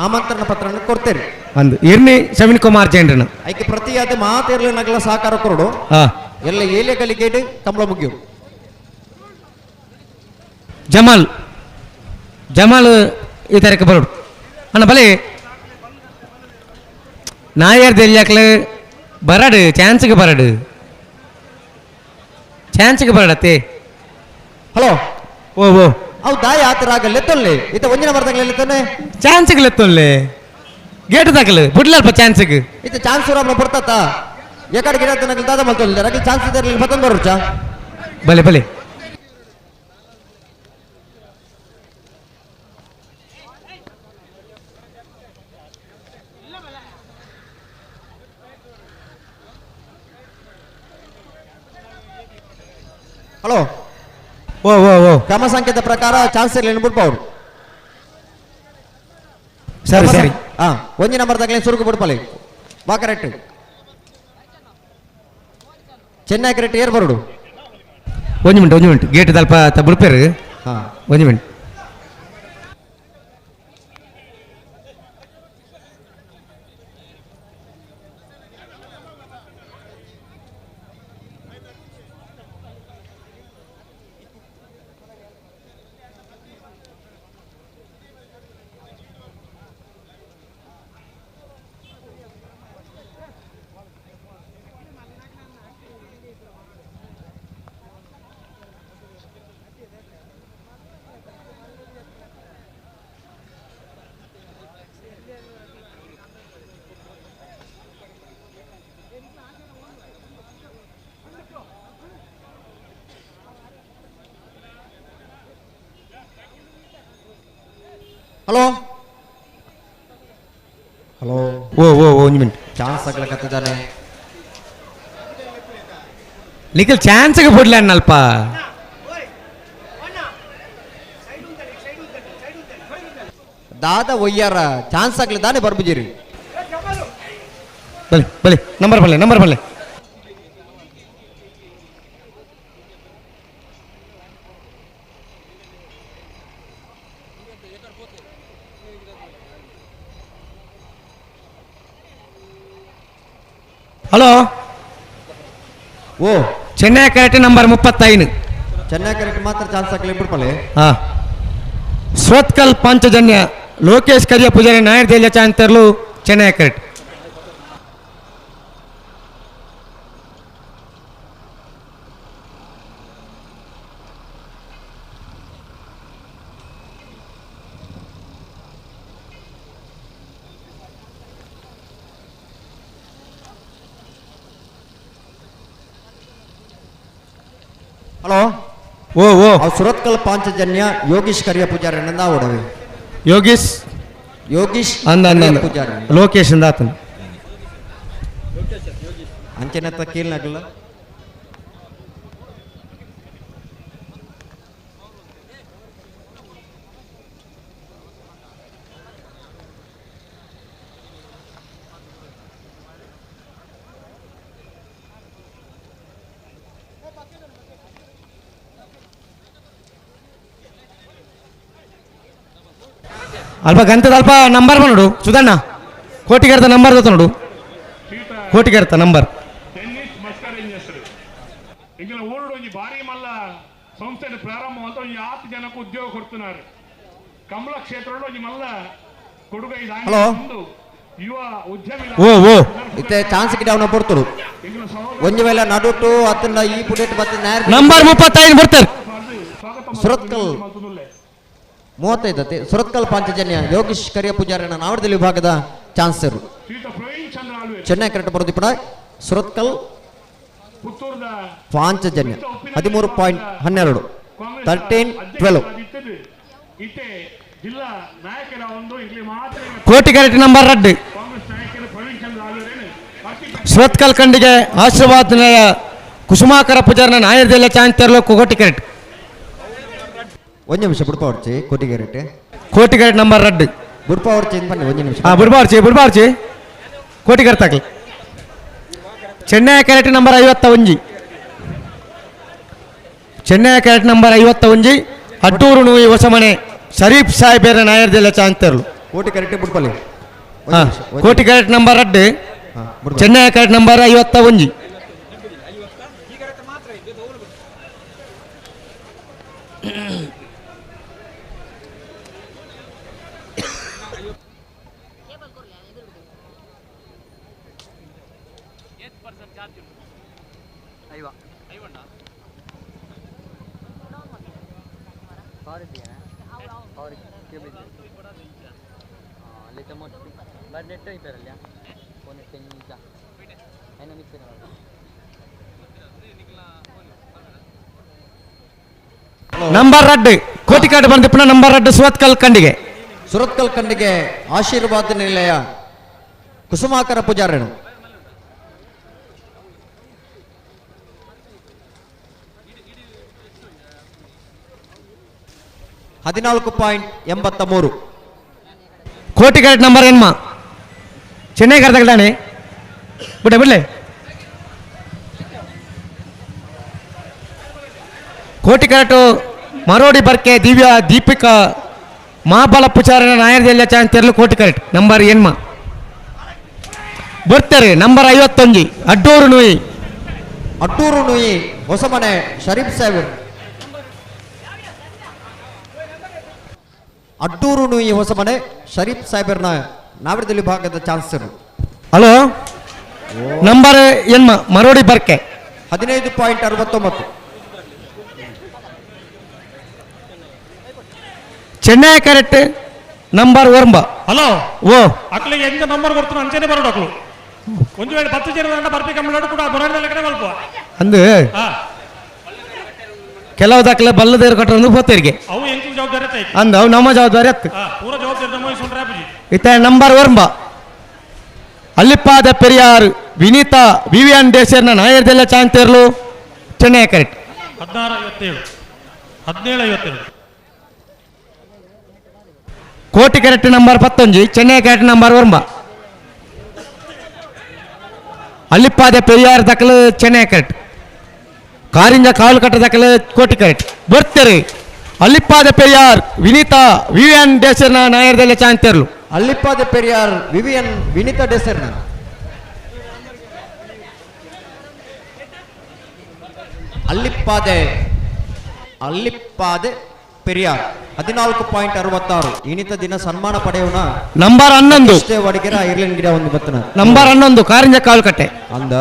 ಆಮಂತ್ರಣ ಪತ್ರ ಕೊಡ್ತೇರಿ ಅಂದು ಇರ್ನಿ ಶವಿನ್ ಕುಮಾರ್ ಜೈನ್ರನ ಐಕೆ ಪ್ರತಿಯಾದ ಮಾತೆರ್ಲ ನಗಲ ಸಹಕಾರ ಕೊರೋಡು ಎಲ್ಲ ಏಲೆ ಗಲಿಗೇಡು ಕಂಬಳ ಮುಗಿಯು. ಜಮಾಲ್ ಜಮಾಲ್ ಈ ತರಕ್ಕೆ ಬರೋಡು ಅಣ್ಣ ಬಲೆ ನಾಯರ್ ದೆಲ್ಯಾಕ್ಲೆ ಬರಡು ಚಾನ್ಸ್ಗೆ ಬರಡು ಚಾನ್ಸ್ಗೆ ಬರಡತ್ತೆ. ಹಲೋ ಓ ಓ ಅವು ದಾಯ ಆತರ ಆಗಲ್ಲ ಎತ್ತೊಲ್ಲೆ ಇತ್ತ ಒಂದಿನ ಬರ್ದಾಗಲೇ ಎತ್ತನೆ ಚಾನ್ಸ್ಗೆ ಎತ್ತೊಲ್ಲೆ ಗೇಟ್ ದಾಖಲು ಬಿಡ್ಲಲ್ಪ ಚಾನ್ಸ್ಗೆ ಇತ್ತ ಚಾನ್ಸ್ ರಾಬ್ನ ಬರ್ತಾತ ಎಕಡೆ ಗಿಡ ತನಕ ದಾದ ಮಲ್ತೊಲ್ಲೆ ರಗಲ್ ಚಾನ್ಸ್ ಇದ್ರಲ್ಲಿ ಬತ್ತನ್ ಬರುಚಾ ಬಲೆ ಬಲೆ ಹಲೋ ಓ ಓ ಓ ಕ್ರಮ ಸಂಖ್ಯೆದ ಪ್ರಕಾರ ಚಾನ್ಸ್ ಇರಲಿ ಬಿಡ್ಪವ್ರು. ಸರಿ ಸರಿ. ಹಾ ಒಂಜಿ ನಂಬರ್ ತಗಲಿ ಸುರುಕು ಬಿಡ್ಪಲಿ ಬಾ ಕರೆಕ್ಟ್. ಚೆನ್ನೈ ಕರೆಕ್ಟ್ ಏರ್ ಬರುಡು. ಒಂಜಿ ಮಿನಿಟ್ ಒಂಜಿ ಮಿನಿಟ್ ಗೇಟ್ ದಲ್ಪ ಬಿಡ್ಪೇರು. ಹಾ ಒಂಜಿ ಮಿನಿಟ್. ಹಲೋ ಹಲೋ ಓ ಓ ಒಂಜಿ ಮಿನಿಟ್. ಚಾನ್ಸ್ ಆಗ್ಲಕತ್ತಿದ್ದಾನೆ. ನಿಖಿಲ್ ಚಾನ್ಸ್ಗೆ ಬಿಡ್ಲ ಅಲ್ಪ. ದಾದ ಒಯ್ಯಾರ ಚಾನ್ಸ್ ಆಗ್ಲಿ ದಾನೆ ಬರ್ಬುಜಿರಿ. ಬಲಿ ಬಲಿ ನಂಬರ್ ಬಲ್ಲೆ ನಂಬರ್ ಬಲ್ಲೆ. ಹಲೋ ಓ Chennai correct number 35. Chennai correct ಮಾತ್ರ ಚಾನ್ಸ್ ಹಾಕಲಿ ಬಿಡ್ಪಲೆ. ಹಾ ಸ್ವತ್ಕಲ್ ಪಾಂಚಜನ್ಯ ಲೋಕೇಶ್ ಕರಿಯ ಪೂಜಾರಿ ನಾಯರ್ ದೇಲ ಚಾಂತರ್ಲು ಚೆನ್ನೈ ಕರೆಕ್ಟ್. ಹಲೋ ಓ ಓ ಸುರತ್ಕಲ್ ಪಾಂಚಜನ್ಯ ಯೋಗೀಶ್ ಕರಿಯ ಪೂಜಾರಿ ನಂದ ಓಡವಿ. ಯೋಗೀಶ್ ಯೋಗೀಶ್ ಅಂದ ಅಂದ ಕರಿಯ ಪೂಜಾರಿ ಲೋಕೇಶ್ ಅಂದ ಆತನ ಅಂಚೆನತ್ತ ಕೀಲ್ನಗಲ್ಲ. ಅಲ್ಪ ಗಂತದ ಅಲ್ಪ ನಂಬರ್ ನೋಡು ಸುಧಣ್ಣ ಕೋಟಿಗರ್ತ ನಂಬರ್ ದತ್ತ ನೋಡು ಕೋಟಿಗರ್ತ ನಂಬರ್. ಇಂಗಿನ ಊರುಡು ಒಂಜಿ ಭಾರಿ ಮಲ್ಲ ಸಂಸ್ಥೆ ಪ್ರಾರಂಭ ಅಂತ ಒಂಜಿ ಆತ್ ಜನಕ್ಕೆ ಉದ್ಯೋಗ ಕೊಡ್తున్నారు. ಕಮಲ ಕ್ಷೇತ್ರಡು ಒಂಜಿ ಮಲ್ಲ ಕೊಡುಗೈ ಹಲೋ ಯುವ ಉದ್ಯಮಿ ಓ ಓ ಇತ್ತೆ ಚಾನ್ಸ್ ಗಿಡ ಅವನ ಪೊರ್ತುಡು ಒಂಜಿ ವೇಳೆ ನಡುಟು ಅತ್ತಂಡ ಈ ಪುಡೇಟ್ ಬತ್ತ ನಂಬರ್ 35 ಬರ್ತಾರೆ. ಸುರತ್ಕಲ್ 35 ಸುರತ್ಕಲ್ ಪಾಂಚಜನ್ಯ ಯೋಗೀಶ್ ಕರಿಯ ಪೂಜಾರಿನ ನಾವಡದಲ್ಲಿ ವಿಭಾಗದ ಚಾನ್ಸರ್ ಚೆನ್ನೈ ಕರೆಕ್ಟ್ ಬರೋದಿಪಡ ಸುರತ್ಕಲ್ ಪಾಂಚಜನ್ಯ 13.12 13-12. ಕೋಟಿ ಕರೆಕ್ಟ್ ನಂಬರ್ ರಡ್ಡು ಸುರತ್ಕಲ್ ಖಂಡಿಗೆ ಆಶೀರ್ವಾದ ಕುಸುಮಾಕರ ಪೂಜಾರಿನ ನಾಯರ್ದೆಲ್ಲ ಚಾನ್ಸರ್ ಕೋಟಿ ಕರೆಕ್ಟ್. ಒಂದು ನಿಮಿಷ ಬುಡ್ಪಾವರ್ಚಿ ಕೋಟಿಗೆರೆಟ್ ಕೋಟಿಗೆರೆಟ್ ನಂಬರ್ ರಡ್ಡು ಬುಡ್ಪಾವರ್ಚಿ ಬನ್ನಿ ಒಂದು ನಿಮಿಷ. ಹಾಂ ಬುಡ್ಪಾವರ್ಚಿ ಬುಡ್ಪಾವರ್ಚಿ ಕೋಟಿಗೆರೆ ತಾಕಲಿ. ಚೆನ್ನೈ ಕ್ಯಾರೆಟ್ ನಂಬರ್ 51 ಚೆನ್ನೈ ಕ್ಯಾರೆಟ್ ನಂಬರ್ 51 ಅಡ್ಡೂರು ನೂಯಿ ಹೊಸಮನೆ ಶರೀಫ್ ಸಾಹೇಬರ ನಾಯರ್ದೆಲ್ಲ ಚಾಂತರ್ಲು. ಕೋಟಿ ಕರೆಕ್ಟ್ ಬುಡ್ಪಲ್ಲಿ. ಹಾಂ ಕೋಟಿ ಕ್ಯಾರೆಟ್ ನಂಬರ್ ರಡ್ಡು ಚೆನ್ನೈ ಕ್ಯಾರೆಟ್ ನಂಬರ್ 51. ನಂಬರ್ ರಡ್ಡು ಕೋಟಿಕಾಡು ಬಂದಿಪ್ಪನ ನಂಬರ್ ರಡ್ಡು ಸುರತ್ಕಲ್ ಖಂಡಿಗೆ. ಸುರತ್ಕಲ್ ಖಂಡಿಗೆ ಆಶೀರ್ವಾದ ನಿಲಯ ಕುಸುಮಾಕರ ಪೂಜಾರನು. 14.83. ಕೋಟಿ ಕರೆಕ್ಟ್ ನಂಬರ್ ಎನ್ಮ ಚೆನ್ನೈ ಕರೆದಾನೆ ಬಿಟ್ಟೆ ಬಿಡ್ಲೆ. ಕೋಟಿ ಕರೆಕ್ಟು ಮರೋಡಿ ಬರ್ಕೆ ದಿವ್ಯಾ ದೀಪಿಕಾ ಮಹಾಬಲ ಪುಚಾರನ ನಾಯರ್ದೆಲ್ಲ ಚಾನ್ಸ್ ತೆರಲು ಕೋಟಿ ಕರೆಕ್ಟ್ ನಂಬರ್ ಎನ್ಮ ಬರ್ತಾರೆ. ನಂಬರ್ 51 ಅಡ್ಡೂರು ನುಯಿ. ಅಡ್ಡೂರು ನುಯಿ ಹೊಸಮನೆ ಶರೀಫ್ ಸಾಹೇಬ್. ಅಡ್ಡೂರು ನುಯಿ ಹೊಸಮನೆ ಶರೀಫ್ ಸಾಹೇಬರ್ನ ನಾವಿರದಲ್ಲಿ ಭಾಗದ ಚಾನ್ಸರ್. ಹಲೋ ನಂಬರ್ ಎನ್ಮ ಮರೋಡಿ ಬರ್ಕೆ 15.69. ಚೆನ್ನೈ ಕರೆಕ್ಟ್ ನಂಬರ್ ಒರ್ಂಬ. ಹಲೋ ಓ ಅಕ್ಲಿಗೆ ಎಂತ ನಂಬರ್ ಕೊಡ್ತಾನೆ ಅಂಚನೆ ಬರೋಡು ಅಕ್ಲು. ಒಂದು ವೇಳೆ 10 ಜನ ಬರ್ಪಿ ಕಮ್ಮಿ ಕೂಡ ಬರೋಣ ಕಡೆ ಮಲ್ಪ ಅಂದು ಕೆಲವು ದಾಖಲೆ ಬಲ್ಲದೇರು ಕೊಟ್ಟರೆ ಹೋತೇರಿಗೆ ಅವು ಎಂಕು ಜವಾಬ್ದಾರಿ ಐತಿ ಅಂದ ಅವು ನಮ್ಮ ಜವಾಬ್ದಾರಿ ಅತ್ತು ಪೂರ ಜವಾಬ್ದಾರಿ ನಮ್ಮ ವಹಿಸ್ಕೊಂಡ್ರೆ ಅಪ್ಪಾಜಿ. ಇತ್ತ ನಂಬರ್ ಒರ್ಂಬ ಅಲ್ಲಿಪ್ಪಾದ ಪೆರಿಯಾರ್ ವಿನೀತಾ ವಿವಿಯನ್ ದೇಶರ್ನ ನಾಯರ್ದೆಲ್ಲ ಚಾಂತೇರ್ಲು ಚೆನ್ನೈ ಕರೆಕ್ಟ್ 16.57 17.57. ಕೋಟಿ correct number 11 Chennai correct number ಒರ್ಂಬ. ಅಲ್ಲಿಪ್ಪಾದ ಪೆರಿಯಾರ್ ದಾಖಲು ಚೆನ್ನೈ ಕರೆಕ್ಟ್. ಕಾರಿಂಜ ಕಾಲು ಕಟ್ಟ ದಾಖಲು ಕೋಟಿ ಕರೆಕ್ಟ್ ಬರ್ತಾರೆ. ಅಲ್ಲಿಪ್ಪಾದ ಪೆರಿಯಾರ್ ವಿನೀತಾ ವಿವಿಯನ್ ದೇಶರ್ನ ನಾಯರ್ದೆಲ್ಲ ಚಾಂತೇರ್ಲು. ಅಲ್ಲಿಪ್ಪಾದ ಪೆರಿಯಾರ್ ವಿವಿಯನ್ ವಿನೀತಾ ದೇಸರ್ನ. ಅಲ್ಲಿಪ್ಪಾದೆ ಅಲ್ಲಿಪ್ಪಾದೆ ಪೆರಿಯಾರ್ 14.66. ಇನ್ನಿತ ದಿನ ಸನ್ಮಾನ ಪಡೆಯೋಣ. ನಂಬರ್ 11 ವಡಗೇರ ಐರ್ಲೆಂಡ್ ಗಿಡ ಒಂದು ಬತ್ತನ. ನಂಬರ್ 11 ಕಾರಿಂಜ ಕಾವಲುಕಟ್ಟೆ ಅಂದ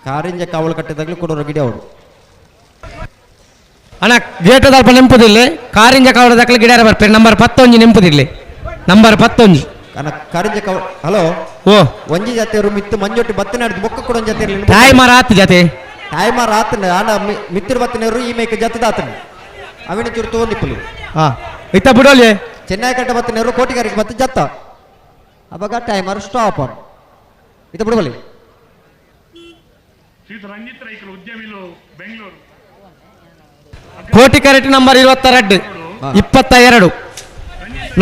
ಕಾರಿಂಜ ಕಾವಲುಕಟ್ಟೆದಾಗಲೂ ಕೊಡೋರು ಗಿಡ ಅವರು. ಅಣ್ಣ ಗೇಟ್ ದಲ್ಪ ನೆಂಪುದಿಲ್ಲ ಕಾರಿಂಜ ಕಾವಲದಾಗಲೂ ಗಿಡ ಬರ್ಪೇರು. ನಂಬರ್ 11 ನೆಂಪುದಿಲ್ಲ. ನಂಬರ್ 11 ಅಣ್ಣ ಕಾರಿಂಜ ಕಾವಲ್. ಹಲೋ ಓ ಒಂಜಿ ಜಾತಿಯವರು ಮಿತ್ತು ಮಂಜೊಟ್ಟಿ ಬತ್ತನಾಡ್ದು ಬೊಕ್ಕ ಕೊಡೊಂದು ಜಾತಿ ಇರಲಿ. ತಾಯಿ ಮರ ಆತು ಜಾತಿ ತಾಯಿ ಮರ ಆತನ ಆನ ಮಿತ್ತಿರ ಬತ್ತನವರು ಈ ಮೇಕ ಜತ್ತದಾತನ ಅವಿನ ಚೂರು ತೋಲಿಪ್ಪಲು. ಹಾ ಇತ್ತ ಬಿಡೋಲಿ ಚೆನ್ನೈ ಕಟ್ಟ ಬತ್ತನವರು ಕೋಟಿಗಾರಿಗೆ ಬತ್ತ ಜತ್ತ ಅವಾಗ ಟೈಮರ್ ಸ್ಟಾಪ್ ಇತ್ತ ಬಿಡೋಲಿ. ರಂಜಿತ್ ರೈಕಲು ಉದ್ಯಮಿಲು ಬೆಂಗಳೂರು. ಕೋಟಿ ಕರೆಕ್ಟ್ ನಂಬರ್ 22 22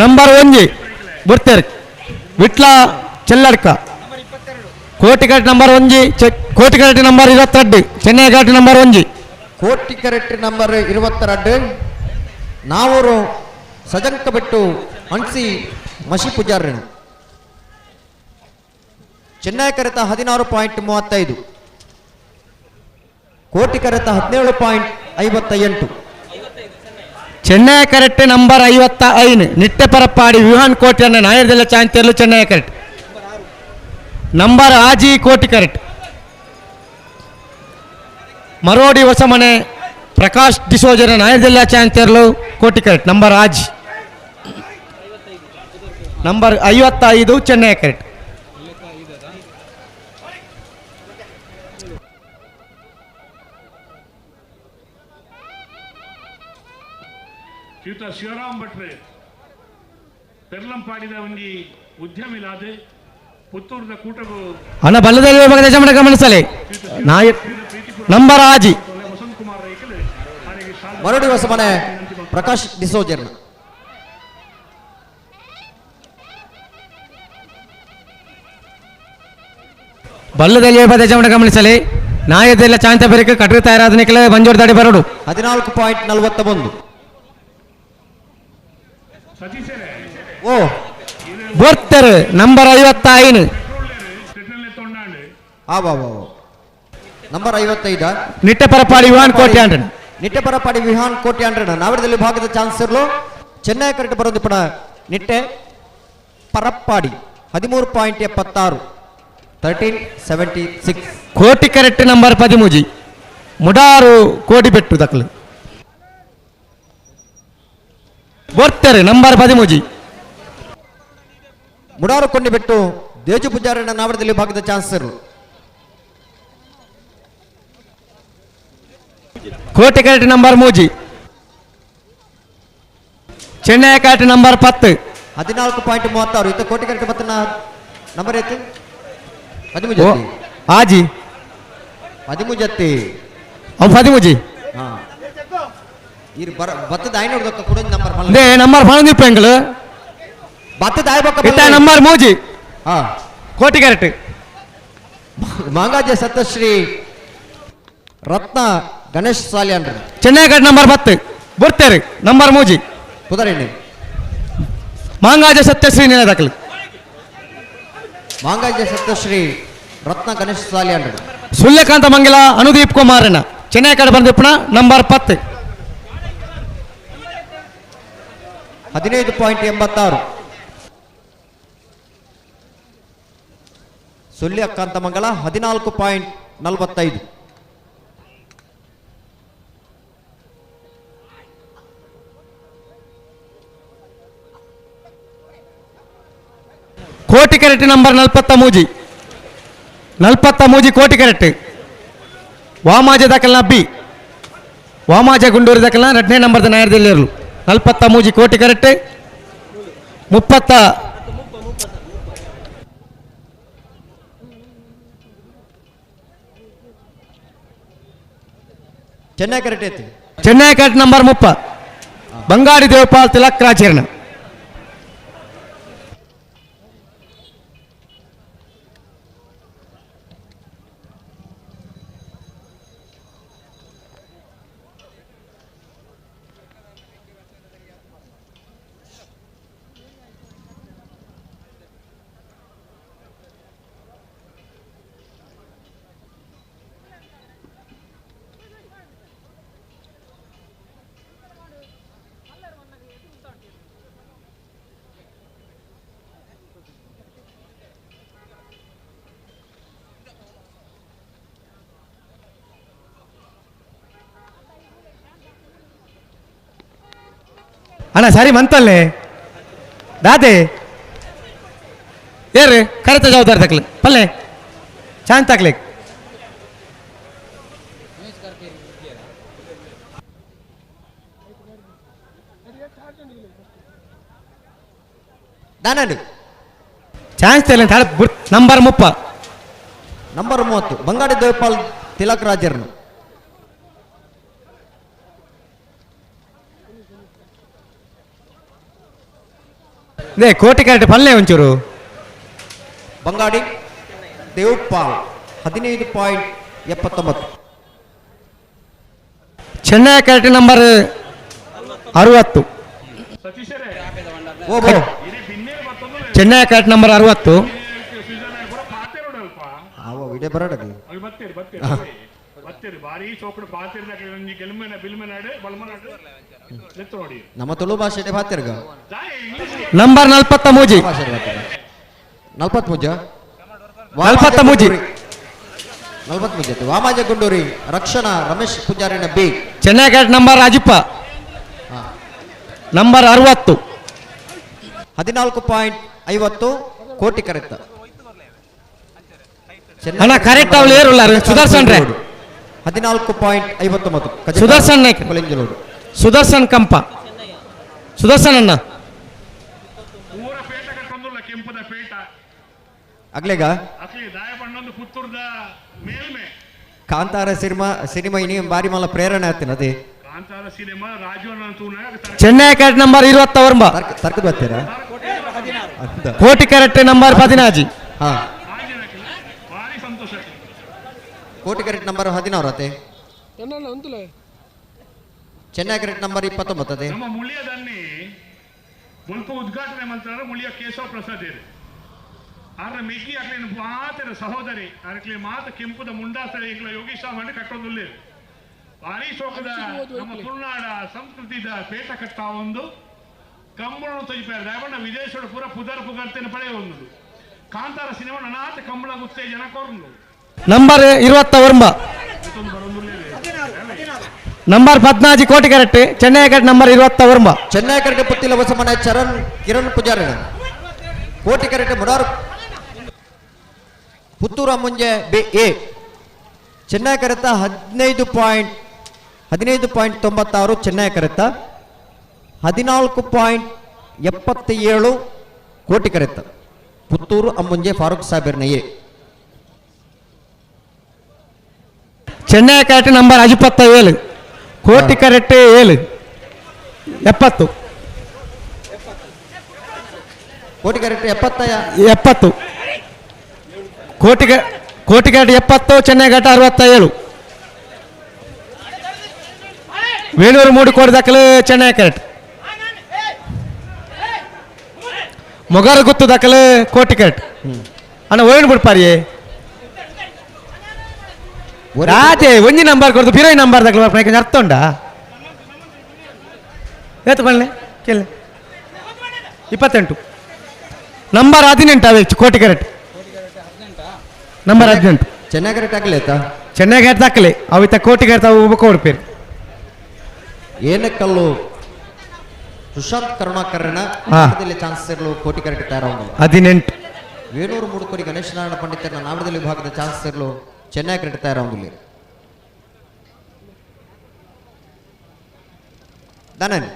ನಂಬರ್ 1 ಬರ್ತಾರೆ ವಿಟ್ಲ ಚೆಲ್ಲಡ್ಕ. ಕೋಟಿ ಕರೆಕ್ಟ್ ನಂಬರ್ 1 ಕೋಟಿ ಕರೆಕ್ಟ್ ನಂಬರ್ 22 ಚೆನ್ನೈ ಘಾಟ್ ನಂಬರ್ 1. ಕೋಟಿ ಕರೆಕ್ಟ್ ನಂಬರ್ 22 ನಾವೂರು ಸಜಂಕ ಬಿಟ್ಟು ಅನ್ಸಿ ಮಶಿ ಪೂಜಾರಣ. ಚೆನ್ನೈ ಕರೆತ 16.35. ಕೋಟಿ ಕರೆತ 17.58. ಚೆನ್ನೈ ಕರೆಕ್ಟ್ ನಂಬರ್ 55 ನಿಟ್ಟೆ ಪರಪ್ಪಾಡಿ ವಿಹಾನ್ ಕೋಟೆಯನ್ನು ನಾಯರ್ದೆಲ್ಲ ಚಾಂತೇರ್ಲು ಚೆನ್ನೈ ಕರೆಕ್ಟ್ ನಂಬರ್ ಆಜಿ ಕೋಟಿ ಕರೆಕ್ಟ್. ಮರೋಡಿ ಹೊಸಮನೆ ಪ್ರಕಾಶ್ ಡಿಸೋಜರ ನಾಯರ್ದೆಲ್ಲ ಚಾಂತೇರ್ಲು ಕೋಟಿ ಕರೆಕ್ಟ್ ನಂಬರ್ ಆಜಿ. Number 55 Chennai correct. ಶ್ರೀಯುತ ಶಿವರಾಮ್ ಭಟ್ರೆ ಪೆರ್ಲಂಪಾಡಿದ ಒಂಜಿ ಉದ್ಯಮಿಲಾದ ಪುತ್ತೂರದ ಕೂಟವು ಅಣ್ಣ ಬಲ್ಲದಲ್ಲಿ ಯಜಮಾನ ಗಮನಿಸಲಿ. ನಾಯ ನಂಬರ್ ಆಜಿ ಮರಡಿ ಹೊಸಮನೆ ಪ್ರಕಾಶ್ ಡಿಸೋಜರ್. ಬಲ್ಲದಲ್ಲಿ ಯಜಮಾನ ಗಮನಿಸಲಿ. ನಾಯದೆಲ್ಲ ಚಾಂತ ಬೆರಕೆ ಕಟ್ಟರೆ ತಯಾರಾದ ಮಂಜೂರು ದಾಡಿ ಬರೋಡು. 14.41. ಓ ಬರ್ತಾರೆ ನಂಬರ್ 55. ನಂಬರ್ 55 ನಿಟ್ಟೆ ಪರಪಾಡಿ ವಿಹಾನ್ ಕೋಟೆ ಅಂಡ್ರನ್. ನಿಟ್ಟೆ ಪರಪಾಡಿ ವಿಹಾನ್ ಕೋಟೆ ಅಂಡ್ರನ್ ನಾವಿರದಲ್ಲಿ ಭಾಗದ ಚಾನ್ಸರ್ಲು ಚೆನ್ನೈ ಕರೆಕ್ಟ್ ಬರೋದು ಪಡ ನಿಟ್ಟೆ ಪರಪ್ಪಾಡಿ 13.76 13.76. ಕೋಟಿ ಕರೆಕ್ಟ್ ನಂಬರ್ 13 ಮುಡಾರು ಕೋಟಿ ಬೆಟ್ಟು ದಾಖಲು ಬರ್ತಾರೆ ನಂಬರ್ 13 ಮುಡಾರು ಕೊಂಡಿ ಬೆಟ್ಟು ದೇಜು ಪೂಜಾರಣ್ಣ ನಾವರದಲ್ಲಿ ಭಾಗದ ಚಾನ್ಸರ್. ಕೋಟಿ ಕರೆಕ್ಟ್ ನಂಬರ್ 3 ಚೆನ್ನೈ ಕರೆಕ್ಟ್ ನಂಬರ್ 10 14.36. ಇತ್ತ ಕೋಟಿ ಕರೆಕ್ಟ್ ಬತ್ತನ ನಂಬರ್ ಐತಿ 13 ಆಜಿ 13 ಜತ್ತಿ ಅವು 13. ಹಾ ಇರು ಬರ ಬತ್ತದ ಐನೂರು ಕೂಡ ನಂಬರ್ they number ಪನೊಂದು ಎಂಗಳು ಬತ್ತದ ಆಯ್ಬೊಕ್ಕ ಇತ್ತ ನಂಬರ್ ಮೂಜಿ ಹಾ ಕೋಟಿ ಕ್ಯಾರೆಟ್ ಮಾಂಗಾಜೆ ಸತ್ಯಶ್ರೀ ರತ್ನ ಗಣೇಶ್ ಸಾಲಿಯನ್ರ ಚೆನ್ನೈ ನಂಬರ್ 10 ಬರ್ತಾರೆ ನಂಬರ್ ಮೂಜಿ ಕುದರೆಣ್ಣೆ ಮಾಂಗಾಜ ಸತ್ಯಶ್ರೀ ನೇರ ದಾಖಲು ಮಾಂಗಾಜೆ ಸತ್ಯಶ್ರೀ ರತ್ನ ಗಣೇಶ್ ಸಾಲಿಯನ್ರ ಸೂರ್ಯಕಾಂತ ಮಂಗಿಲ ಅನುದೀಪ್ ಕುಮಾರನ ಚೆನ್ನೈ ಕಡೆ ಬಂದಿಪ್ಪಣ ನಂಬರ್ 10 15.86 ಸುಳ್ಯಕಾಂತ ಮಂಗಲ 14.45 ಕೋಟಿ ಕ್ಯಾರೆಟ್ ನಂಬರ್ 43 43 ಕೋಟಿ ಕ್ಯಾರೆಟ್ ವಾಮಾಜ ದಾಖಲ್ನ ಬಿ ವಾಮಾಜ ಗುಂಡೂರು ದಾಖಲ್ನ ಎರಡನೇ ನಂಬರ್ದ ನಾಯರದಲ್ಲಿ 43 ಕೋಟಿ ಕ್ಯಾರೆಟ್ 30 ಚೆನ್ನೈ ಕ್ಯಾರೆಟ್ ಐತಿ ಚೆನ್ನೈ ಕ್ಯಾರೆಟ್ ನಂಬರ್ 30 ಬಂಗಾರಿ ದೇವಪಾಲ್ ತಿಲಕ್ ರಾಜೀರ್ಣ ಅಣ್ಣ ಸರಿ ಮಂತಲ್ಲೇ ದಾದೆ ಏರ್ರಿ ಕರೆತ ಜವಾಬ್ದಾರಿ ತಕ್ಲಿ ಪಲ್ಲೆ ಚಾನ್ ತಕ್ಲಿ ದಾನಂಡು ಚಾನ್ಸ್ ತೆಲ್ಲ ನಂಬರ್ 30 ನಂಬರ್ 30 ಬಂಗಾಡಿ ದೇವಪಾಲ್ ತಿಲಕ್ ರಾಜರ್ನು they ಕೋಟಿ ಕ್ಯಾರೆಟ್ ಪಲ್ಲೆ ಒಂಚೂರು ಬಂಗಾಡಿ ದೇವಪಾಲ್ 15.79 ಚೆನ್ನೈ ಕ್ಯಾರೆಟ್ number 60 Chennai carrot number 60 video ಬರೋಡದು ನಮ್ಮ ತುಳು ಭಾಷೆ ಬಾತಿರ್ಗ ನಂಬರ್ 43 43 43 43 ವಾಮಾಜ ಗುಂಡೂರಿ ರಕ್ಷಣಾ Ramesh ಪೂಜಾರಿನ B Chennai carrot number Rajappa number 60 14.50 ಕೋಟಿ ಕರೆತ ಅಣ್ಣ ಕರೆಕ್ಟ್ ಅವಳು ಏರುಲ್ಲ ಸುದರ್ಶನ್ ರೇ 14.59 ಸುದರ್ಶನ್ ನಾಯ್ಕ ಸುದರ್ಶನ್ ಕಂಪ ಸುದರ್ಶನ್ ಅಣ್ಣ ಅಗ್ಲೇಗ ಕಾಂತಾರ ಸಿನಿಮಾ ಸಿನಿಮಾ ಇನಿ ಬಾರಿ ಮಲ್ಲ ಪ್ರೇರಣೆ ಆಗ್ತೀನಿ ಅದೇ ಚೆನ್ನೈ ಕ್ಯಾರೆಟ್ ನಂಬರ್ 29 ತರ್ಕದ ಬರ್ತೀರಾ ಕೋಟಿ ಕ್ಯಾರೆಟ್ ನಂಬರ್ 14 ಹಾ ಕೋಟಿ ಕ್ಯಾರೆಟ್ ನಂಬರ್ 16 ಅತೆ ಚೆನ್ನೈ ಕ್ಯಾರೆಟ್ ನಂಬರ್ 29 ಅದೇ ನಮ್ಮ ಮುಳಿಯದಲ್ಲಿ ಬೊಲ್ಪ ಉದ್ಘಾಟನೆ ಮಂತ್ರ ಮುಳಿಯ ಕೇಶವ ಪ್ರಸಾದ್ ಇದೆ ಆರ ಮೆಗ್ಗಿ ಅಕ್ಲೇನು ಮಾತರ ಸಹೋದರಿ ಅರಕ್ಲೆ ಮಾತ ಕೆಂಪುದ ಮುಂಡಾಸರ ಈಗಲ ಯೋಗೀಶ ಮಂಡಿ ಕಟ್ಟೊಂದುಲ್ಲೇರು ಭಾರಿ ಶೋಕದ ನಮ್ಮ ತುಳುನಾಡ ಸಂಸ್ಕೃತಿದ ಪೇಟ ಕಟ್ಟ ಒಂದು ಕಂಬಳನ್ನು ತೆಗಿಪಾರ ದಾವಣ್ಣ ವಿದೇಶದ ಪೂರ ಪುದರ್ ಪುಗರ್ತೇನೆ ಪಡೆಯ ಒಂದು ಕಾಂತಾರ ಸಿನಿಮಾ ನನಾತ ಕಂಬಳ ಉತ್ತೇಜನ ಕೊರಂದು number 29 number 14 Koti correct Chennai correct number 29 Chennai correct Puthila ಬಸಮನೆ ಚರಣ್ ಕಿರಣ್ ಪೂಜಾರಿ ಕೋಟಿ ಕರೆಕ್ಟ್ ಮುಡಾರು ಪುತ್ತೂರ ಮುಂಜೆ ಬಿ ಎ ಚೆನ್ನೈ ಕರೆತ 15.96 ಚೆನ್ನೈ ಕರೆತ 14.77 ಕೋಟಿ ಕರೆತ ಪುತ್ತೂರು ಅಮ್ಮುಂಜೆ ಫಾರೂಕ್ ಸಾಬೀರ್ನ A Chennai correct number 57 Koti ಕರೆಕ್ಟ್ 7 70. ಕೋಟಿಗರೆಟ್ 70. ಕೋಟಿಗರೆಟ್ 70, ಚೆನ್ನೈಘಾಟ 67. ವೇಣೂರು 3 ಕೋಟಿ ದಾಖಲೆ ಚೆನ್ನೈ ಕರೆಟ್. ಮೊಗರು ಗುತ್ತು ದಾಖಲೆ ಕೋಟಿ ಕರೆಟ್. ಅಣ್ಣ ಓಯನ್ ಬಿಡ್ಪಾರಿಯೇ ರಾಜೆ ಒಂಜಿ ನಂಬರ್ ಕೊಡ್ತು ಪಿರೈ ನಂಬರ್ ದಾಖಲೆ ಬರ್ಪ ಅರ್ಥ ಉಂಡಾ ಏತು ಬಲ್ಲೆ ಕೇಳಿ 28 ನಂಬರ್ 18 ಅವೇ ಕೋಟಿ correct number 18 Chennai correct ಆಗಲಿ ಆಯ್ತಾ ಚೆನ್ನೈ ಕರೆಕ್ಟ್ ದಾಖಲೆ ಅವಿತ ಕೋಟಿ ಕರೆಕ್ಟ್ ಅವು ಕೊಡ್ಪೇರು. ಏನಕ್ಕಲ್ಲು ಸುಶಾಂತ್ ಕರುಣಾಕರಣ ಚಾನ್ಸ್ ಇರಲು ಕೋಟಿ ಕರೆಕ್ಟ್ ತಯಾರಾಗ 18. ವೇಣೂರು 3 ಕೋಟಿ ಗಣೇಶ ನಾರಾಯಣ ಪಂಡಿತರನ್ನ ನಾವಡದಲ್ಲಿ ವಿಭಾಗದ ಚಾನ್ಸ್ ಇರಲು ಚೆನ್ನೈ ಕರೆಕ್ಟ್ ತಯಾರಾಗಿಲ್ಲ. ದಾನನ್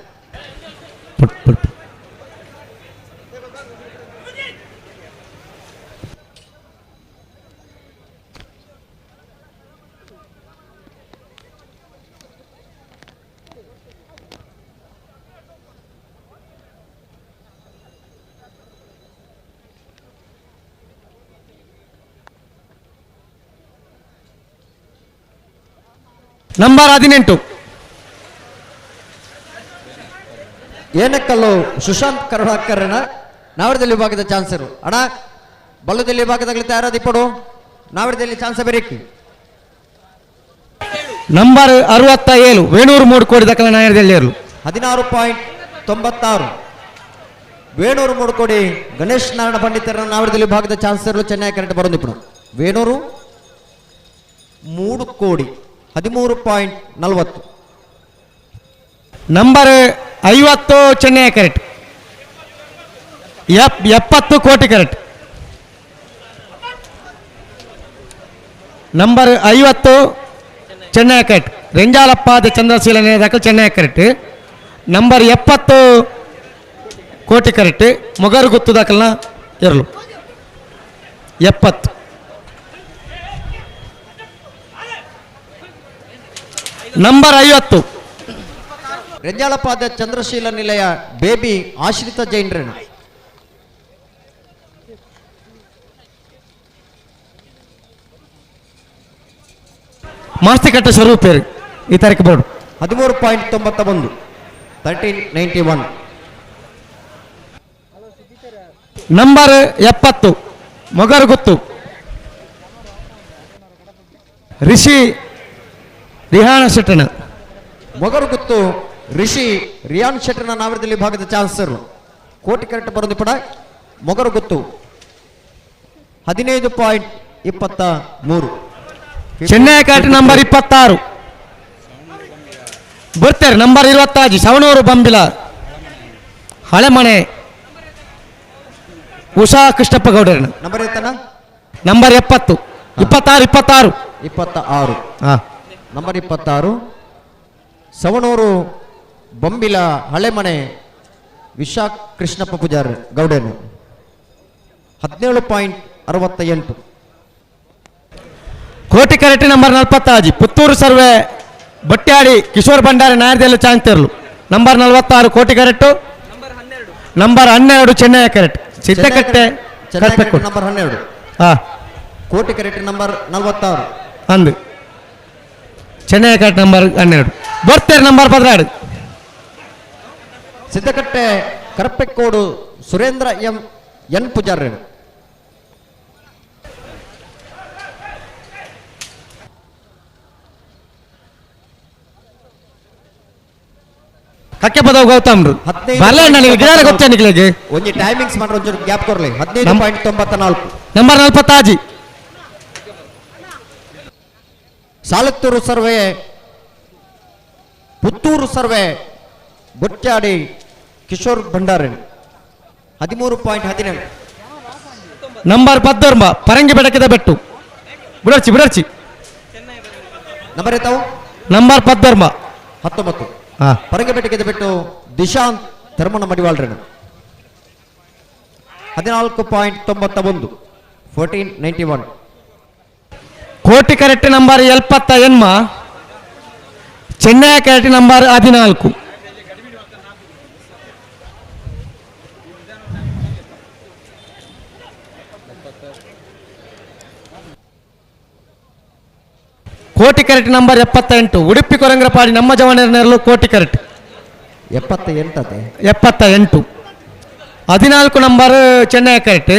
ನಂಬರ್ 18 ಏನಕ್ಕಲ್ಲು ಸುಶಾಂತ್ ಕರುಣಾಕರಣ ನಾವಡದಲ್ಲಿ ವಿಭಾಗದ ಚಾನ್ಸರು ಅಣ್ಣ ಬಲ್ಲದಲ್ಲಿ ವಿಭಾಗದಲ್ಲಿ ತಯಾರಾದಿಪ್ಪಡು ನಾವಡದಲ್ಲಿ ಚಾನ್ಸ್ ಬೇರೆ. ನಂಬರ್ 67 ವೇಣೂರು 3 ಕೋಟಿ ದಾಖಲೆ ನಾಯರದಲ್ಲಿ 16.96 ವೇಣೂರು 3 ಕೋಟಿ ಗಣೇಶ್ ನಾರಾಯಣ ಪಂಡಿತರ ನಾವಡದಲ್ಲಿ ವಿಭಾಗದ ಚಾನ್ಸರು ಚೆನ್ನೈ ಕರೆಕ್ಟ್ ಬರೋದಿಪ್ಪಡು. ವೇಣೂರು 3 ಕೋಟಿ 13.40. ನಂಬರ್ 50 ಚೆನ್ನೈ correct 70 ಕೋಟಿ correct. Number 50 Chennai correct Renjalappa Chandrasheela ದಾಖಲೆ ಚೆನ್ನೈ correct. Number 70 ಕೋಟಿ ಕರೆಕ್ಟ್ ಮೊಗರು ಗುತ್ತು ದಾಖಲನ ಇರಲು 70. ನಂಬರ್ 50 ರೆಂಜಾಳಪಾದ ಚಂದ್ರಶೀಲ ನಿಲಯ ಬೇಬಿ ಆಶ್ರಿತ ಜೈನ್ರಣ. ಮಾಸ್ತಿಕಟ್ಟ ಸ್ವರೂಪೇರು ಈ ತಾರೀಕು ಬೋರ್ಡ್ 13.91 1391. ನಂಬರ್ 70 ಮೊಗರುಗುತ್ತು ರಿಷಿ ರಿಹಾನ ಶೆಟ್ಟಣ. ಮೊಗರುಗುತ್ತು ರಿಷಿ ರಿಯಾನ್ ಶೆಟ್ಟಣ ನಾವರದಲ್ಲಿ ಭಾಗದ ಚಾನ್ಸರ್ ಕೋಟಿ ಕರೆಕ್ಟ್ ಬರೋದು ಪಡ. ಮೊಗರುಗುತ್ತು 15.23. ಚೆನ್ನೈ ಕಾಟ್ ನಂಬರ್ 26 ಬರ್ತಾರೆ. ನಂಬರ್ 25 ಸವಣೂರು ಬಂಬಿಲ ಹಳೆಮನೆ ಉಷಾ ಕೃಷ್ಣಪ್ಪ ಗೌಡರನ. Number number 70 26 26 26 number 26 Savanur Bambila Halemane Vishakh Krishnappa Pujar ಗೌಡನು 17.68. ಕೋಟಿ correct number 46 Puttur survey Battyadi Kishore Bhandari ನಾಯರ್ದೆಲ್ಲ ಚಾಂತಿರ್ಲು. Number 46 ಕೋಟಿ correct. Number 12 Chennai correct Siddakatte number 12 ಕೋಟಿ ಕರೆಕ್ಟ್ ನಂಬರ್ 46 ಅಂದು ಚೆನ್ನೈ ಕರೆಕ್ಟ್ ನಂಬರ್ 12 ಬರ್ತಾರೆ. Number 12 Siddakatte Karappekodu Surendra M N Pujari. Kakkepadavu ಗೌತಮ್ರು ಒಂಜಿ timings ಮಾಡ್ರೆ ಒಂಚೂರು gap ಕೊರ್ಲಿ. 15.94 number 46 Salattur survey Puttur survey Bottyadi Kishore Bhandari 13.18. Number 19 ಪರಂಗಿ ಬೆಡಕಿದ ಬೆಟ್ಟು ಬಿಡರ್ಚಿ ಬಿಡರ್ಚಿ. Number ಎತ್ತಾವು number 19 19 Parangi Bettu Dishanth ಧರ್ಮನ ಮಡಿವಾಳ್ರನ 14.91 14.91. Koti correct number 78 Chennai correct number 14. Koti ಕರೆಕ್ಟ್ ನಂಬರ್ 78 ಉಡುಪಿ ಕೊರಂಗ್ರಪಾಡಿ ನಮ್ಮ ಜವಾನರು ಕೋಟಿ ಕರೆಕ್ಟ್ 78 78 14 ನಂಬರ್ ಚೆನ್ನೈ ಕರೆಕ್ಟ್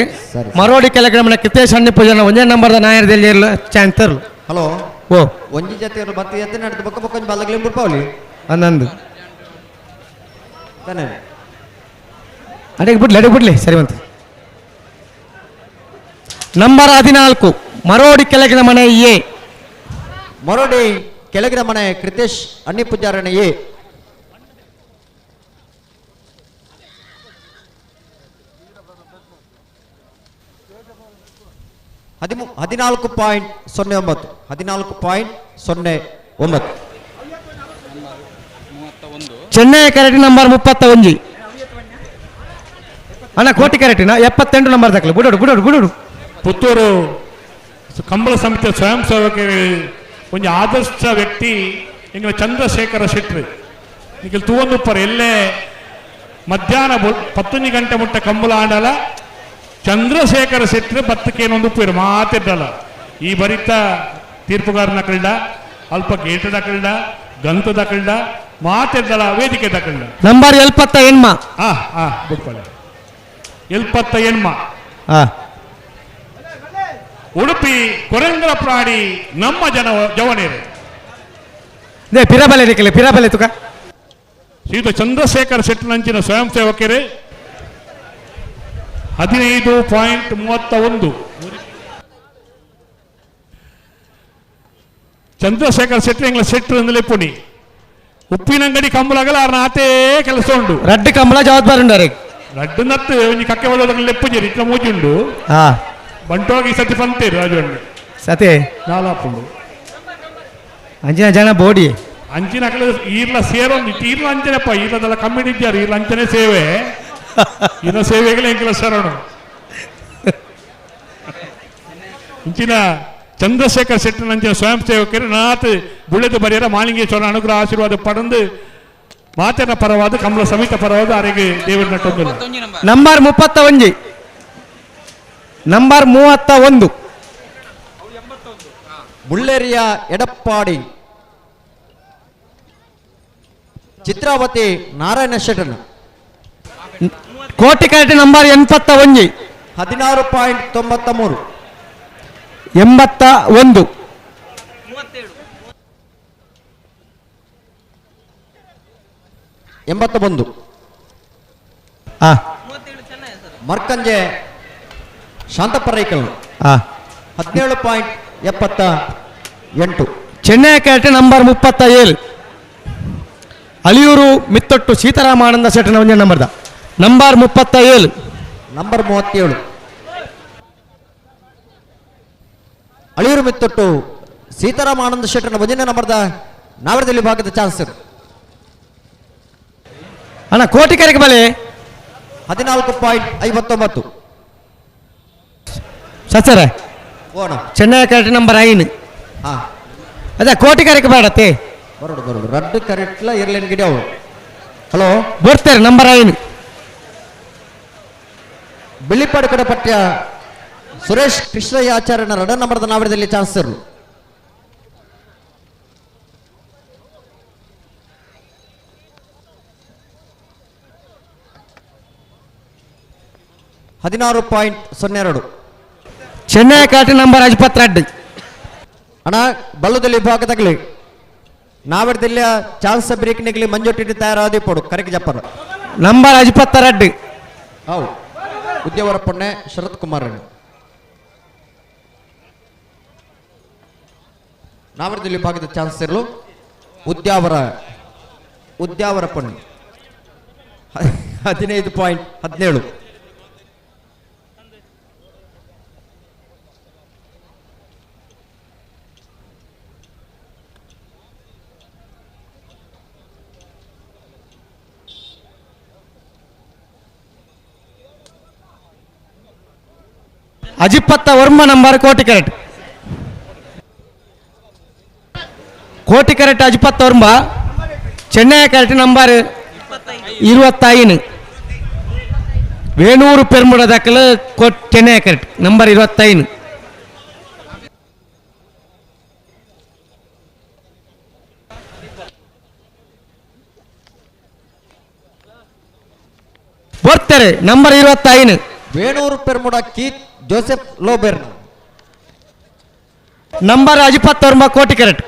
ಮರೋಡಿ ಕೆಳಗಡೆ ಕಿತೇಶ್ ಹಣ್ಣಿ ಪೂಜನ ಒಂದೇ ನಂಬರ್ದ ನಾಯರದಲ್ಲಿ ಚಾನ್ಸರ್. ಹಲೋ ಓ ಒಂಜಿ ಜೊತೆ ಬತ್ತಿ ಎತ್ತೆ ನಡೆದು ಬೊಕ್ಕ ಬೊಕ್ಕ ಒಂಜಿ ಬಲ್ಲಗ್ಲಿ ಬುಡ್ಪಾವಲಿ ಹನ್ನೊಂದು ತಾನೆ ಅಡಿಗೆ ಬಿಡ್ಲಿ ಅಡಿಗೆ ಬಿಡ್ಲಿ ಸರಿ ಬಂತು. ನಂಬರ್ 14 ಮರೋಡಿ ಕೆಳಗಿನ ಮನೆ ಎ ಮರೋಡಿ ಕೆಳಗಿನ ಮನೆ ಕೃತೇಶ್ ಅಣ್ಣಿ ಪೂಜಾರಣ ಎ 14.09 14.09. Chennai correct number 31 ಅಣ್ಣ ಕೋಟಿ ಕರೆಕ್ಟಿನ 78 ನಂಬರ್ ದಾಖಲೆ ಬಿಡೋಡು ಬಿಡೋಡು ಬಿಡೋಡು. ಪುತ್ತೂರು ಕಂಬಳ ಸಮಿತಿಯ ಸ್ವಯಂ ಸೇವಕರು ಒಂಜಿ ಆದರ್ಶ ವ್ಯಕ್ತಿ ಎಂಗಳ ಚಂದ್ರಶೇಖರ ಶೆಟ್ರು ನಿಖಲ್ ತೂವೊಂದುಪ್ಪರು ಎಲ್ಲೇ ಮಧ್ಯಾಹ್ನ 10 ಗಂಟೆ ಮುಟ್ಟ ಕಂಬಳ ಆಂಡಲ ಚಂದ್ರಶೇಖರ ಶೆಟ್ರು ಬತ್ತಕ್ಕೇನೊಂದು ಉಪ್ಪಿರು ಮಾತಿದ್ದಲ್ಲ. ಈ ಬರಿತ ತೀರ್ಪುಗಾರನ ಕಳ್ಳ ಅಲ್ಪ ಗೇಟದ ಕಳ್ಳ ಗಂತದ ಕಳ್ಳ ಮಾತಿದ್ದಲ್ಲ ವೇದಿಕೆ ಕಳ್ಳ. ನಂಬರ್ 78 ಹಾ ಹಾ ಬುಟ್ಕೊಳ್ಳಿ 78 ಹಾ ಉಡುಪಿ ಕೊರಂಗ್ರ ಪ್ರಾಣಿ ನಮ್ಮ ಜನ ಜವನೇರು ಪಿರಬಲೆ ಪಿರಬಲೆ ತುಕ ಶ್ರೀಯುತ ಚಂದ್ರಶೇಖರ್ ಶೆಟ್ಟನಂಚಿನ ಸ್ವಯಂ ಸೇವಕರೇ 15.31 ಚಂದ್ರಶೇಖರ್ ಶೆಟ್ಟಿ ಎಂಗ್ಲ ಶೆಟ್ಟರು ಅಂದಲೇ ಪುಣಿ ಉಪ್ಪಿನಂಗಡಿ ಕಂಬಳಗಲ ಆತೇ ಕೆಲಸ ಉಂಡು ರಡ್ಡು ಕಂಬಳ ಜವಾಬ್ದಾರಿ ಉಂಡು ರಡ್ಡು ನತ್ತು ಒಂಜಿ ಕಕ್ಕೆ ಒಳಗಲೆ ಲೆಪ್ಪುಜಿ ಇಟ್ಲ ಮೂಜಿ ಉಂಡು ಹಾ ಬಂಟೋಗಿ ಸತಿ ಪಂತೇರು ರಾಜಣ್ಣ ಸತಿ ನಾಲಾಪುಂಡು ಅಂಚಿನ ಜನ ಬೋಡಿ ಅಂಚಿನ ಅಕಲೆ ಈರ್ಲ ಸೇರೊಂದು ಈರ್ಲ ಅಂಚನೆಪ್ಪ ಈರ್ಲದೆಲ್ಲ ಕಮ್ಮಿ ಇದ್ದಾರೆ ಈರ್ಲ ಅಂಚನೆ ಸೇವೆ ಈರ್ಲ ಸೇವೆಗಳೇ ಎಂಕಲ ಶರಣು. ಇಂಚಿನ ಚಂದ್ರಶೇಖರ್ ಶೆಟ್ಟನ ಅಂಚಿನ ಸ್ವಯಂ ಸೇವಕರು ನಾತ್ ಬುಳೆದು ಬರೆಯರ ಮಾಲಿಂಗೇಶ್ವರ ಅನುಗ್ರಹ ಆಶೀರ್ವಾದ ಪಡೆದು ಮಾತಿನ ಪರವಾದ ಕಮಲ ಸಮಿತ ಪರವಾದ ಅರೆಗೆ ದೇವರ ನಟ್ಟೊಂದು. ನಂಬರ್ 31 ನಂಬರ್ 31 ಮುಳ್ಳೇರಿಯ ಎಡಪ್ಪಾಡಿ ಚಿತ್ರಾವತಿ ನಾರಾಯಣ ಶೆಟ್ಟನ್ ಕೋಟಿ ಕರೆಕ್ಟ್ number 81 16.93 81 81 Markanje Shanthappa Raikal 17.78 Chennai correct number 37 Aliyur Mittottu Seetharamananda ಶೆಟ್ಟನ ಒಂದೇ ನಂಬರ್ದ ನಂಬರ್ 37 ನಂಬರ್ 37 ಅಳಿಯೂರು ಮಿತ್ತೊಟ್ಟು ಸೀತಾರಾಮಾನಂದ ಶೆಟ್ಟನ ಒಂದನೇ ನಂಬರ್ದ ನಾವರದಲ್ಲಿ ಭಾಗದ ಚಾನ್ಸ್. ಅಣ್ಣ ಕೋಟಿ ಕರೆಗೆ ಬಲೆ 14.59 ಸಚ್ಚರ ಚೆನ್ನೈ ಕರೆಕ್ಟ್ ನಂಬರ್ 5 ಹಾ ಅದೇ ಕೋಟಿ ಕರೆಗೆ ಬೇಡತ್ತೆ ಬರೋಡು ಬರೋಡು ರಡ್ಡು ಕರೆಕ್ಟ್ಲ ಇರ್ಲೇನು ಗಿಡ ಅವು. ಹಲೋ ಬರ್ತಾರೆ ನಂಬರ್ 5 ಬಿಳಿಪಾಡು ಕಡೆ ಪಠ್ಯ ಸುರೇಶ್ ಕೃಷ್ಣಯ್ಯ ಆಚಾರ್ಯನ ರಡ ನಂಬರ್ದ ನಾವರದಲ್ಲಿ ಚಾನ್ಸ್ ಇರಲು. 16.02 ಚೆನ್ನೈ ಕರೆಕ್ಟ್ ನಂಬರ್ 52 ಅಣ್ಣ ಬಲ್ಲದಲ್ಲಿ ವಿಭಾಗದಾಗಲಿ ನಾವರದಲ್ಲಿ ಚಾನ್ಸ್ ಬ್ರೇಕ್ ನಿಗಲಿ ಮಂಜೊಟ್ಟಿ ತಯಾರಾದಿ ಪೋಡು ಕರೆಕ್ ಜಪ್ಪರು ನಂಬರ್ 52 ಹೌದು ಉದ್ಯವರ ಪೊನ್ನೆ ಶರತ್ ಕುಮಾರ್ ನಾವರದಲ್ಲಿ ವಿಭಾಗದ ಚಾನ್ಸ್ ಇರಲು ಉದ್ಯಾವರ ಉದ್ಯಾವರ ಪೊನ್ನೆ 15.17 ಅಜಿಪತ್ತ ವರ್ಮ ನಂಬರ್ ಕೋಟಿ ಕರೆಕ್ಟ್ ಕೋಟಿ ಕರೆಕ್ಟ್ ಅಜಿಪತ್ತ ವರ್ಮ ಚೆನ್ನೈ ಕರೆಕ್ಟ್ ನಂಬರ್ 25 ವೇಣೂರು ಪೆರ್ಮುಡ ದಾಖಲು ಚೆನ್ನೈ ಕರೆಕ್ಟ್ ನಂಬರ್ 25. ಮಿತ್ತರೆ number 25 Venur Permuda Keith Joseph ಲೋಬೆರ್ನ ನಂಬರ್ 29 ಕೋಟಿ ಕರೆಕ್ಟ್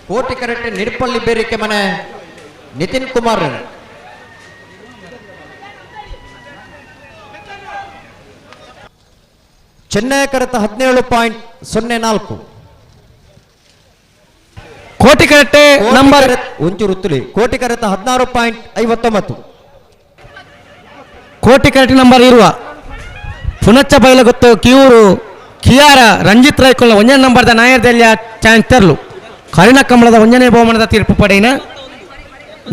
ಕೋಟಿ ಕರೆಕ್ಟ್ ನಿಡ್ಪಳ್ಳಿ ಬೇರಿಕೆ ಮನೆ ನಿತಿನ್ ಕುಮಾರ್ ಚೆನ್ನೈ ಕರೆತ 17.04 ಕೋಟಿ ಕರೆಕ್ಟ್ ನಂಬರ್ ಒಂಚೂರು ಉತ್ತುಲಿ ಕೋಟಿ ಕರೆತ 16.59 ಕೋಟಿ ಕರೆಕ್ಟ್ ನಂಬರ್ ಇರುವ ಪುನಚ್ಚ ಬೈಲಗೊತ್ತು ಕಿಯೂರು ಕಿಯಾರ ರಂಜಿತ್ ರೈಕುಲ್ನ ಒಂಜನೇ ನಂಬರ್ದ ನಾಯರ್ದೆಲ್ಲ ಚಾನ್ಸ್ ತೆರಲು ಕರಿಣ ಕಮಲದ ಒಂಜನೇ ಬಹುಮಾನದ ತೀರ್ಪು ಪಡೆಯಿನ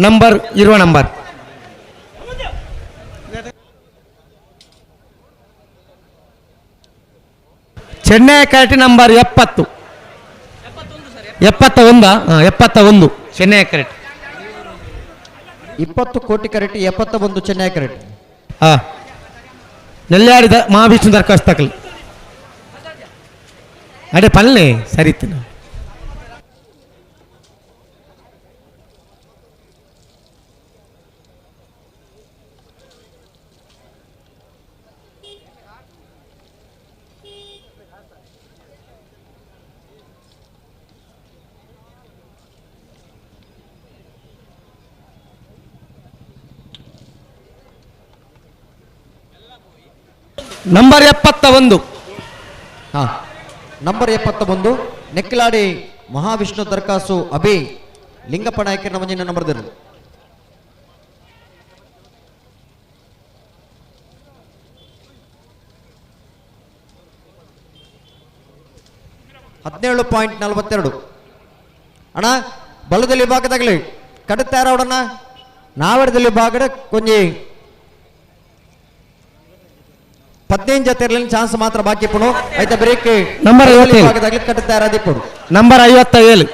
ನಂಬರ್ ಇರುವ number Chennai correct number 70 71 71 Chennai correct 20 ಕೋಟಿ ಕರೆಕ್ಟ್ 71 ಚೆನ್ನೈ ಕರೆಕ್ಟ್ ಹಾಂ ನೆಲ್ಲಾಡಿದ ಮಹಾವಿಷ್ಣು ದರ್ಖಾಸ್ತಕಲ್ ಅಡೆ ಪಲ್ಲೆ ಸರಿತು ನಂಬರ್ 71 ಹಾಂ ನಂಬರ್ 71 ನೆಕ್ಕಿಲಾಡಿ ಮಹಾವಿಷ್ಣು ದರ್ಖಾಸು ಅಭಿ ಲಿಂಗಪ್ಪ ನಾಯಕರ ನಮಜಿನ ನಂಬರ್ 17.42 ಅಣ್ಣ ಬಲದಲ್ಲಿ ಭಾಗದಾಗಲಿ ಕಡುತ್ತಾರ ಅವಡಣ್ಣ ನಾವಡದಲ್ಲಿ ಭಾಗಡ ಕೊಂಜಿ 15 ಜೊತೆ ಚಾನ್ಸ್ ಮಾತ್ರ ಬಾಕಿ ಪುಣು ಆಯ್ತಾ ಬ್ರೇಕ್ ನಂಬರ್ 57 ಕಟ್ಟುತ್ತಾ ಇರೋದಿಪ್ಪುಡು ನಂಬರ್ 57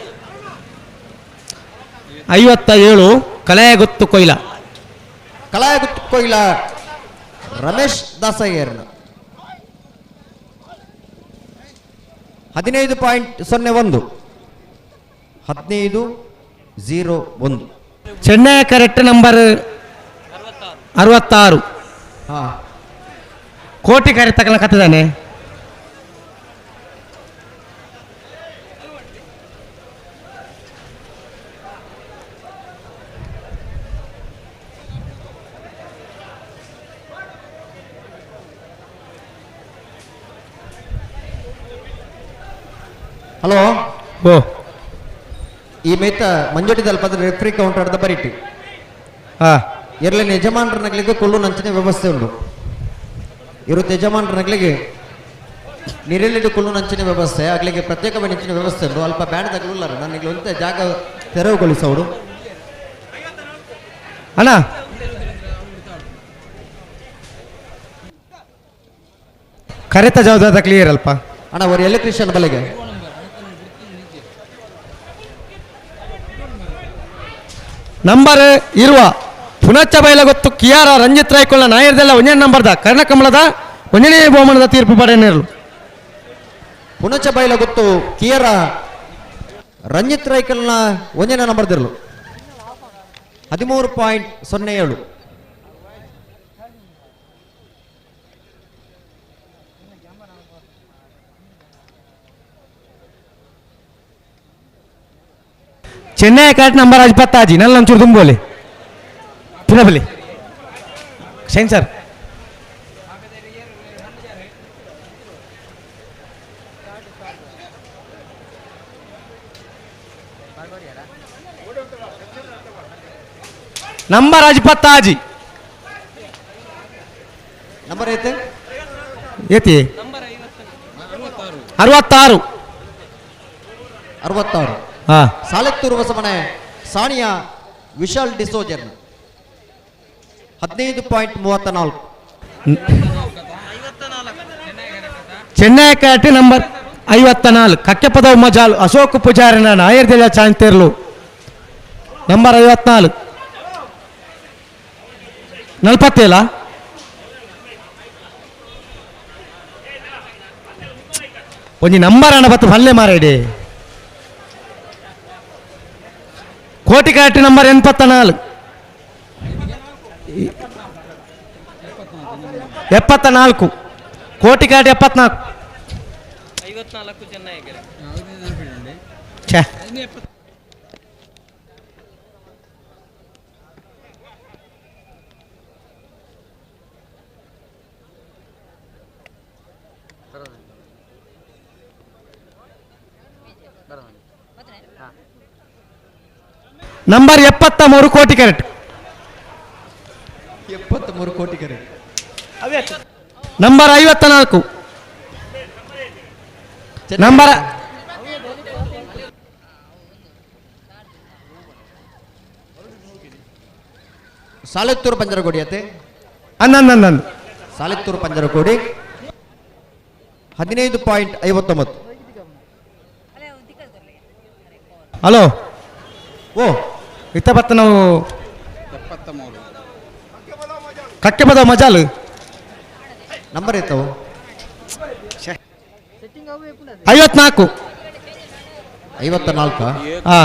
57 ಕಲಾಯಗುತ್ತು ಕೊಯ್ಲ ಕಲಾಯಗುತ್ತು ಕೊಯ್ಲ ರಮೇಶ್ ದಾಸಯ್ಯರ್ನ 15.01 15.01 ಚೆನ್ನೈ ಕರೆಕ್ಟ್ ನಂಬರ್ 66 ಹಾ ಕೋಟಿ ಕಾರ್ಯ ತಗೊಳಕತ್ತಿದ್ದಾನೆ ಹಲೋ ಓ ಈ ಮೇತ ಮಂಜೋಟಿದಲ್ಲಿ ಪದ ರೆಫ್ರಿ ಕೌಂಟರ್ the ಬರಿಟಿ ಹಾ ಎರಲಿನ ಯಜಮಾನರ ನಗಲಿಗೆ ಕೊಲ್ಲು ನಂಚಿನ ವ್ಯವಸ್ಥೆ ಉಂಟು ಇರುತ್ತೆ ಯಜಮಾನರ ನಗಲಿಗೆ ನೀರೆಲ್ಲಿಡು ಕುಲ್ಲು ನಂಚಿನ ವ್ಯವಸ್ಥೆ ಅಗ್ಲಿಗೆ ಪ್ರತ್ಯೇಕ ನಂಚಿನ ವ್ಯವಸ್ಥೆ ಉಂಟು ಅಲ್ಪ ಬ್ಯಾಂಡ್ ತಗಲುಲ್ಲಾರ ನನಗೆ ಒಂತೆ ಜಾಗ ತೆರವುಗೊಳಿಸೋಡು ಅಣ್ಣ ಕರೆತ ಜವಾಬ್ದಾರಿ ಕ್ಲಿಯರ್ ಅಲ್ಪ ಅಣ್ಣ ಅವರು ಎಲೆಕ್ಟ್ರಿಷಿಯನ್ ಬಲೆಗೆ ನಂಬರ್ ಇರುವ ಪುನಚ್ಚ ಬೈಲಗೊತ್ತು ಕಿಯಾರ ರಂಜಿತ್ ರಾಯ್ಕೊಳ್ಳ ನಾಯರ್ದೆಲ್ಲ ಒಂಜನೇ ನಂಬರ್ದ ಕರ್ಣಕಮಲದ ಒಂಜನೇ ಬಹುಮಾನದ ತೀರ್ಪು ಪಡೆಯನಿರಲು ಪುನಚ ಬೈಲಗೊತ್ತು ಕಿಯರ ರಂಜಿತ್ ರೈಕಲ್ನ ಒಂಜನೇ ನಂಬರ್ದಿರಲು 13.07 ಚೆನ್ನೈ ಕರೆಕ್ಟ್ ನಂಬರ್ 25 ನಲ್ಲ ಒಂಚೂರು ದುಂಬೋಲಿ ಪುನಃ ಬಲಿ ಶೈನ್ ಸರ್ ನಂಬರ್ 25 ನಂಬರ್ ಐತೆ ಏತಿ 66 66 ಹಾ ಸಾಲೆತ್ತೂರು ಹೊಸಮನೆ ಸಾನಿಯಾ ವಿಶಾಲ್ ಡಿಸೋಜರ್ 15.34 ಚೆನ್ನೈ ಕರೆಕ್ಟ್ ನಂಬರ್ 54 ಕಕ್ಕೆಪದ ಮಜಾಲ್ ಅಶೋಕ್ ಪೂಜಾರಿನ ನಾಯರ್ದೆಲ್ಲ ಚಾಂತೇರ್ಲು ನಂಬರ್ 54 47 ಒಂಜಿ ನಂಬರ್ ಅಣ್ಣ ಬತ್ತು ಪಲ್ಲೆ ಮಾರೇಡಿ ಕೋಟಿ ಕರೆಕ್ಟ್ ನಂಬರ್ 84 74 ಕೋಟಿಕಾಡಿ 74 54 ಚೆನ್ನೈಗೆರೆ. ಛೇ ನಂಬರ್ 73 ಕೋಟಿ ಕರೆಕ್ಟ್. 73 ಕೋಟಿ ಕರೆಕ್ಟ್. ನಂಬರ್ 54 ನಂಬರ್ ಸಾಲೆತ್ತೂರು ಪಂಜರಗೋಡಿ ಅತ್ತೆ ಅನ್ನಂದು ಸಾಲೆತ್ತೂರು ಪಂಜರಗೋಡಿ 15.59. ಹಲೋ ಓ ಇತ್ತ ಬತ್ತ ನಾವು 73 ಕಕ್ಕೆ ಬದ ಮಜಾಲು ನಂಬರ್ ಇತ್ತವು 54 54 ಹಾ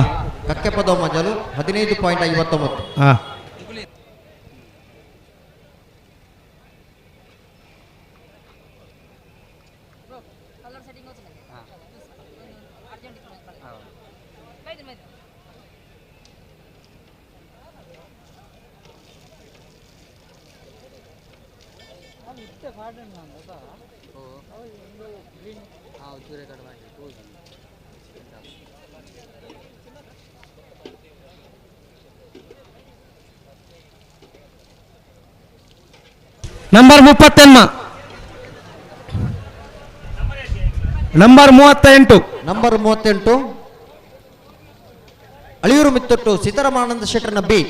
ಕಕ್ಕೆ ಪದವ ಮಜಾಲು 15.59. ಹಾ number 38 number 38 number 38 Aliyur Mittottu Seetharamananda ಶೆಟ್ಟರ್ನ ಬಿ.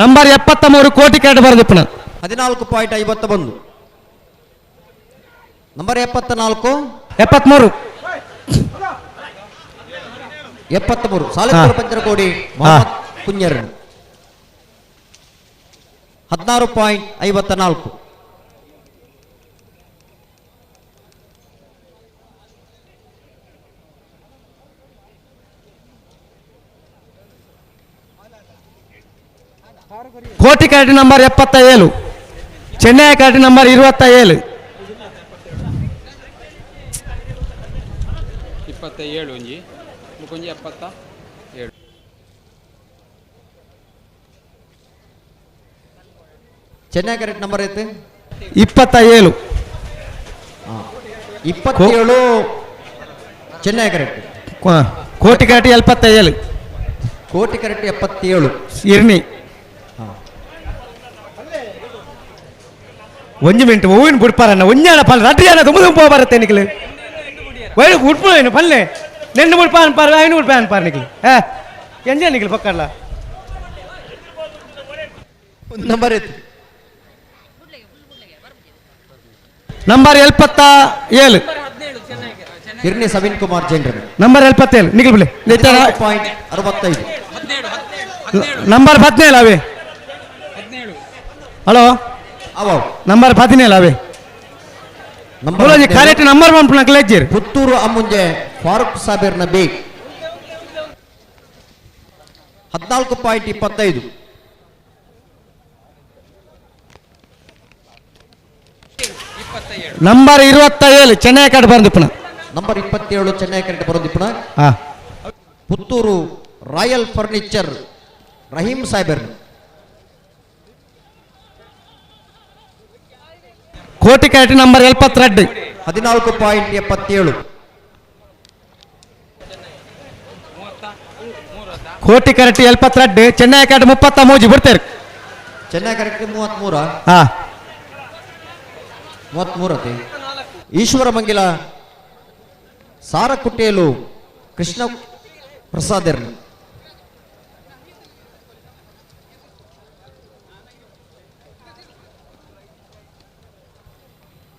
ನಂಬರ್ 73 ಕೋಟಿ ಕಾರ್ಡ್ ಬರೆದಿಪ್ಪನ 14.51. ನಂಬರ್ 74 73 73 ಸಾಲೆತ್ತೂರು ಪಂಜರಕೋಡಿ ಮೊಹಮ್ಮದ್ ಕುഞ്ഞರ್ 16.54. ಕೋಟಿ ಕಾರ್ಡ್ ನಂಬರ್ 77 ಚೆನ್ನೈ ಕಾರ್ಡ್ ನಂಬರ್ 27 27 ಒಂಜಿ ಮುಕೊಂಜಿ 77. ಚೆನ್ನೈ ಕರೆಕ್ಟ್ ನಂಬರ್ ಐತೆ 27 27 ಚೆನ್ನೈ ಕರೆಕ್ಟ್. ಕೋಟಿ ಕರೆಕ್ಟ್ 77 ಕೋಟಿ ಕರೆಕ್ಟ್ 77 ಇರ್ನಿ ಒಂಜಿ ಮಿಂಟ್ ಹೂವಿನ ಬುಡ್ಪಾರಣ್ಣ ಒಂಜಾಣ ಪಲ್ಲೆ ರಡ್ಡು ಜನ ತುಂಬ ತುಂಬ ಬರುತ್ತೆ ನಿಕ್ಲು ಒಳ್ಳೆ ಉಡ್ಪು ಏನು ಪಲ್ಲೆ ನೆನ್ನು ಬುಡ್ಪ ಅನ್ಪಾರ ಐನು ಬುಡ್ಪ ಅನ್ಪಾರ ನಿಕ್ಲು ಏ ಎಂಜ ನಿಕ್ಲು ಪಕ್ಕಲ್ಲ ನಂಬರ್ ಐತೆ ನಂಬರ್ 77 ಹಿರ್ನಿ ಸವಿನ್ ಕುಮಾರ್ ಜೈನ್ರ ನಂಬರ್ 77 ನಿಕ್ಲು ಬಿಡಿ 65. ನಂಬರ್ 17 ಅವೇ. ಹಲೋ ನಂಬರ್ 17 ಅವೇ. ನಂಬರ್ ಕರೆಕ್ಟ್ ನಂಬರ್ ಪನ್ಪುನ ಪುತ್ತೂರು ಅಮ್ಮುಂಜೆ ಫಾರೂಕ್ ಸಾಬೇರ್ನ ಬಿ 14.25. ನಂಬರ್ 27 ಚೆನ್ನೈ ಕಾರ್ಡ್ ಬಂದಿಪ್ಪಣ ನಂಬರ್ 27 ಚೆನ್ನೈ ಕಾರ್ಡ್ ಬರೋದಿಪ್ಪಣ. ಪುತ್ತೂರು ರಾಯಲ್ ಫರ್ನಿಚರ್ ರಹೀಂ ಸಾಹೇಬರ್ ಕೋಟಿ ಕ್ಯಾಟ್ ನಂಬರ್ 72 14.77. ಕೋಟಿ ಕರೆಕ್ಟ್ 72 ಚೆನ್ನೈ ಕ್ಯಾಟ್ 33 ಬಿಡ್ತಾರೆ. ಚೆನ್ನೈ ಕರೆಕ್ಟ್ 33 ಹಾ 33. ಈಶ್ವರ ಮಂಗಿಲ ಸಾರಕುಟೇಲು ಕೃಷ್ಣ ಪ್ರಸಾದರ್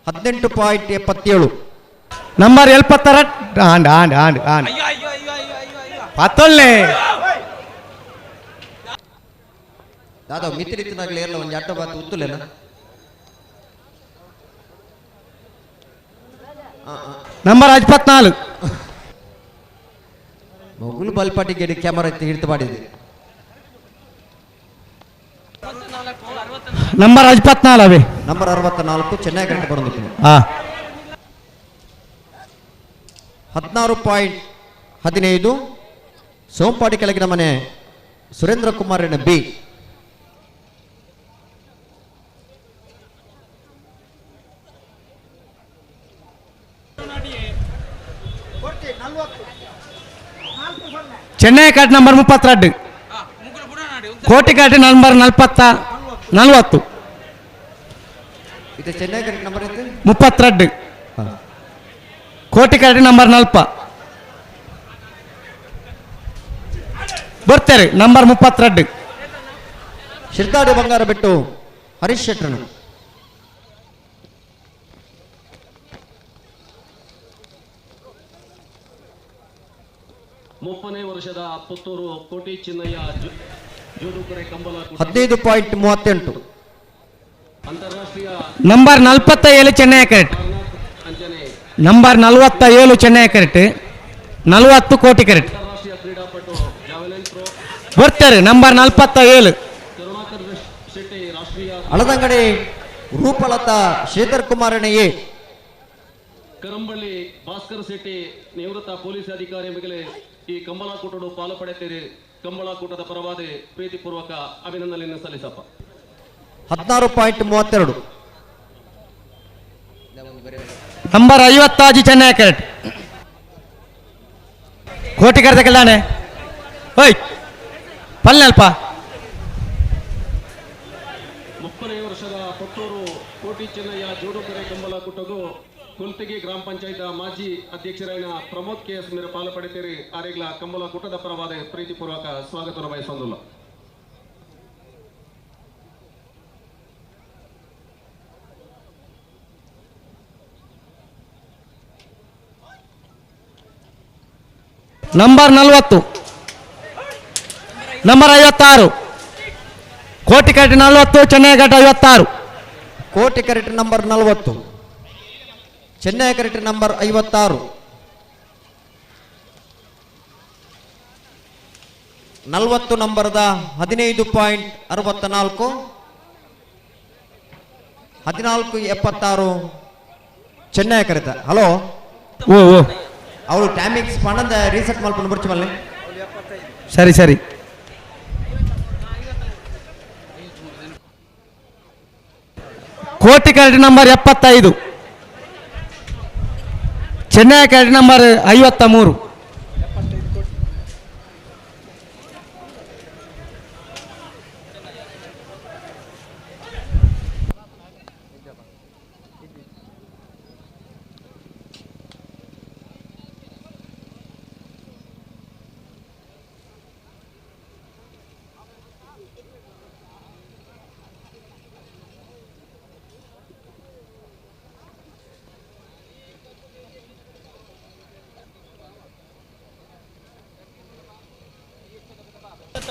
18.77. ನಂಬರ್ 76 ಆಂಡ್ ಆಂಡ್ ಆಂಡ್ ಆಂಡ್ ಪತ್ತೊಲ್ಲೆ ದಾದಾ ಮಿತಿರಿತಿನಾಗಲಿ ಎಲ್ಲ ಒಂದು ಅಡ್ಡ ಬಾತು ಉತ್ತುಲೇನ ನಂಬರ್ 24 ಮೊಗುಲು ಬಲ್ಪಾಟಿಗೆ ಕ್ಯಾಮರಾ ಹಿಡಿದು ಮಾಡಿದೆ. ನಂಬರ್ 64 ಅವೇ. ನಂಬರ್ 64 ಚೆನ್ನೈ ಕರೆಕ್ಟ್ ಬರೋದಿತ್ತು. 16.15 ಸೋಂಪಾಡಿ ಕೆಳಗಿನ ಮನೆ Surendra Kumar B. Chennai card number 32, Koti ಕಾರ್ಡ್ ನಂಬರ್ 40. ಇದು ಚೆನ್ನೈ ಕಾರ್ಡ್ ನಂಬರ್ 32, ಕೋಟಿ ಕಾರ್ಡ್ ನಂಬರ್ 40 ಬರ್ತಾರೆ. ನಂಬರ್ 32 ಶಿರ್ದಾಡಿ ಬಂಗಾರ ಬಿಟ್ಟು ಹರೀಶ್ ಶೆಟ್ಟರನು. ಮುಪ್ಪನೇ ವರ್ಷದ ಪುತ್ತೂರು ಕೋಟಿ ಚಿನ್ನಯ್ಯ ಜೋಡುಕರೆ ಕಂಬಳ 15.38. ಅಂತಾರಾಷ್ಟ್ರೀಯ number 47 Chennai correct. Number 47 Chennai correct, 40 ಕೋಟಿ ಕರೆಕ್ಟ್ ಬರ್ತಾರೆ. ನಂಬರ್ 47 ಹಳದಂಗಡಿ ರೂಪಲತಾ ಶ್ರೀಧರ್ ಕುಮಾರಣ ಎ. ಕರಂಬಳ್ಳಿ ಭಾಸ್ಕರ್ ಶೆಟ್ಟಿ ನಿವೃತ್ತ ಪೊಲೀಸ್ ಅಧಿಕಾರಿ ಮೇಲೆ ಈ ಕಂಬಳಕೂಟಡು ಪಾಲು ಪಡೆಯುತ್ತೀರಿ. ಕಂಬಳಕೂಟದ ಪರವಾದ ಪ್ರೀತಿಪೂರ್ವಕ ಅಭಿನಂದನೆಯನ್ನು ಸಲ್ಲಿಸಪ್ಪ. 16.32. Number 56 Chennai correct. ಕೋಟಿ ಕರೆದ ಕಲ್ಯಾಣೆ ಓಯ್ ಪಲ್ನಲ್ಪ. ಮುಪ್ಪನೇ ವರ್ಷದ ಪುತ್ತೂರು ಕೋಟಿ ಚೆನ್ನಯ್ಯ ಜೋಡುಕೆರೆ ಕಂಬಳಕೂಟಗೂ ಕುಲ್ತಿಗಿ ಗ್ರಾಮ ಪಂಚಾಯತ್ ಮಾಜಿ ಅಧ್ಯಕ್ಷರಾದ ಪ್ರಮೋದ್ ಕೆ ಎಸ್ ಮೇರೆ ಪಾಲು ಪಡೆಯುತ್ತೀರಿ. ಆರೇಗ್ಲ ಕಂಬಳಕೂಟದ ಪರವಾದ ಪ್ರೀತಿಪೂರ್ವಕ ಸ್ವಾಗತ ಬಯಸೊಂದಿಲ್ಲ. ನಂಬರ್ 40, ನಂಬರ್ 56 ಕೋಟಿ ಕರೆಕ್ಟ್ 40, ಚೆನ್ನೈ ಕರೆಕ್ಟ್ 56. Koti correct number 40, Chennai correct number 56. 40 ನಂಬರದ 15.64, 14.76 ಚೆನ್ನೈ ಕರೆತ. ಹಲೋ ಓ ಓ ಅವಳು ಟೈಮಿಂಗ್ಸ್ ಪಣದ ರೀಸೆಟ್ ಮಲ್ಪನ್ನು ಬರ್ಚು ಮಲ್ಲಿ. ಸರಿ ಸರಿ. ಕೋಟಿ ಕಾರ್ಡ್ ನಂಬರ್ 75, ಚೆನ್ನೈ ಕಾರ್ಡ್ ನಂಬರ್ 53.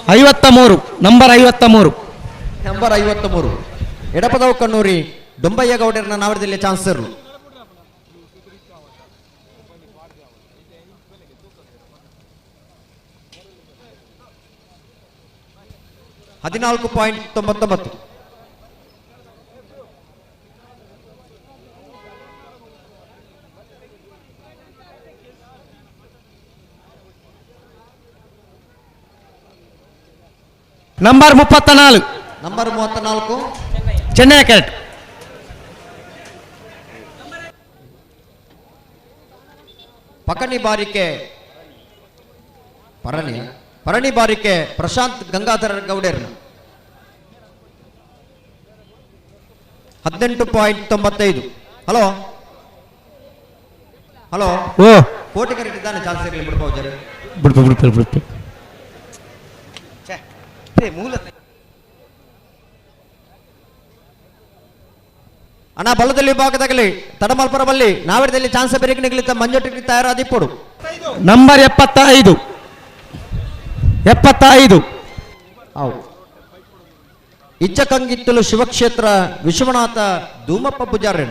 53, ನಂಬರ್ 53. ನಂಬರ್ 53 ಎಡಪದವು ಕಣ್ಣೂರಿ ದೊಂಬಯ್ಯ ಗೌಡರನ್ನ ನಾವರದಲ್ಲಿ ಚಾನ್ಸರ್. 14.99. ನಂಬರ್ 34. ನಂಬರ್ 34 ಚೆನ್ನೈ ಕರೆಕ್ಟ್. ಪಕಣಿ ಬಾರಿಕೆ ಪರಣಿ ಬಾರಿಕೆ ಪ್ರಶಾಂತ್ ಗಂಗಾಧರ ಗೌಡೇರ್ನ 18.95. ಹಲೋ ಹಲೋ ಓ ಕೋಟಿ ಕರೆಕ್ಟ್ ಇದ್ದಾನೆ ಚಾನ್ಸ್ ಇರಲಿ ಬಿಡ್ಬೋದು. ಬಿಡ್ಪು ಬಿಡ್ಪು ಬಿಡ್ಪು. ಅಣ್ಣ ಬಲದಲ್ಲಿ ಭಾಗದಾಗಲಿ ತಡಮಲ್ಪರ ಬಲ್ಲಿ ನಾವರದಲ್ಲಿ ಚಾನ್ಸ್ ಬೆರಕೆ ನಿಗಲಿತ ಮಂಜೊಟ್ಟಿಗೆ ತಯಾರಾದಿಪ್ಪಡು. ನಂಬರ್ 75, 75. ಹೌದು. ಇಚ್ಚಕಂಗಿತ್ತಲು ಶಿವಕ್ಷೇತ್ರ ವಿಶ್ವನಾಥ ಧೂಮಪ್ಪ ಪೂಜಾರಣ.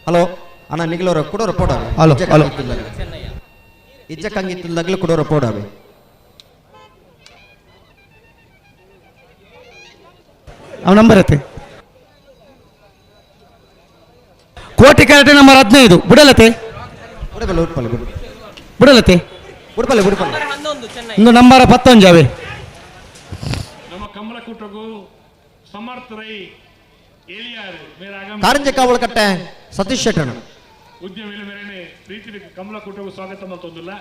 Hello ಅಣ್ಣ ನಿಗಲೋರ ಕೂಡ ಪೋಡಾವೆ. Hello, hello. ಇಜ್ಜ ಕಂಗಿತ್ತುಲ್ಲಗಲು ಕೂಡ ಪೋಡಾವೆ. ಅವ ನಂಬರ್ ಐತೆ ಕೋಟಿ ಕರೆಕ್ಟ್ ನಂಬರ್ 15 ಬುಡಲತೆ ಬುಡಲತೆ ಬುಡಪಲ್ಲೆ ಬುಡಪಲ್ಲೆ ಇಂದು ನಂಬರ್ 11 ಅವೇ. ನಮ್ಮ ಕಮಲಕೂಟಗೂ ಸಮರ್ಥ ರೈ ಏಲಿಯಾರು ಮೇರೆ ಕಾರಂಜಿ ಕಾವಲು ಕಟ್ಟೆ ಸತೀಶ್ ಶೆಟ್ಟಣ ಉದ್ಯಮ ಮೇರೆನೆ ಪ್ರೀತಿ ಕಮಲಕೂಟಗೂ ಸ್ವಾಗತ ಮತ್ತೊಂದಿಲ್ಲ.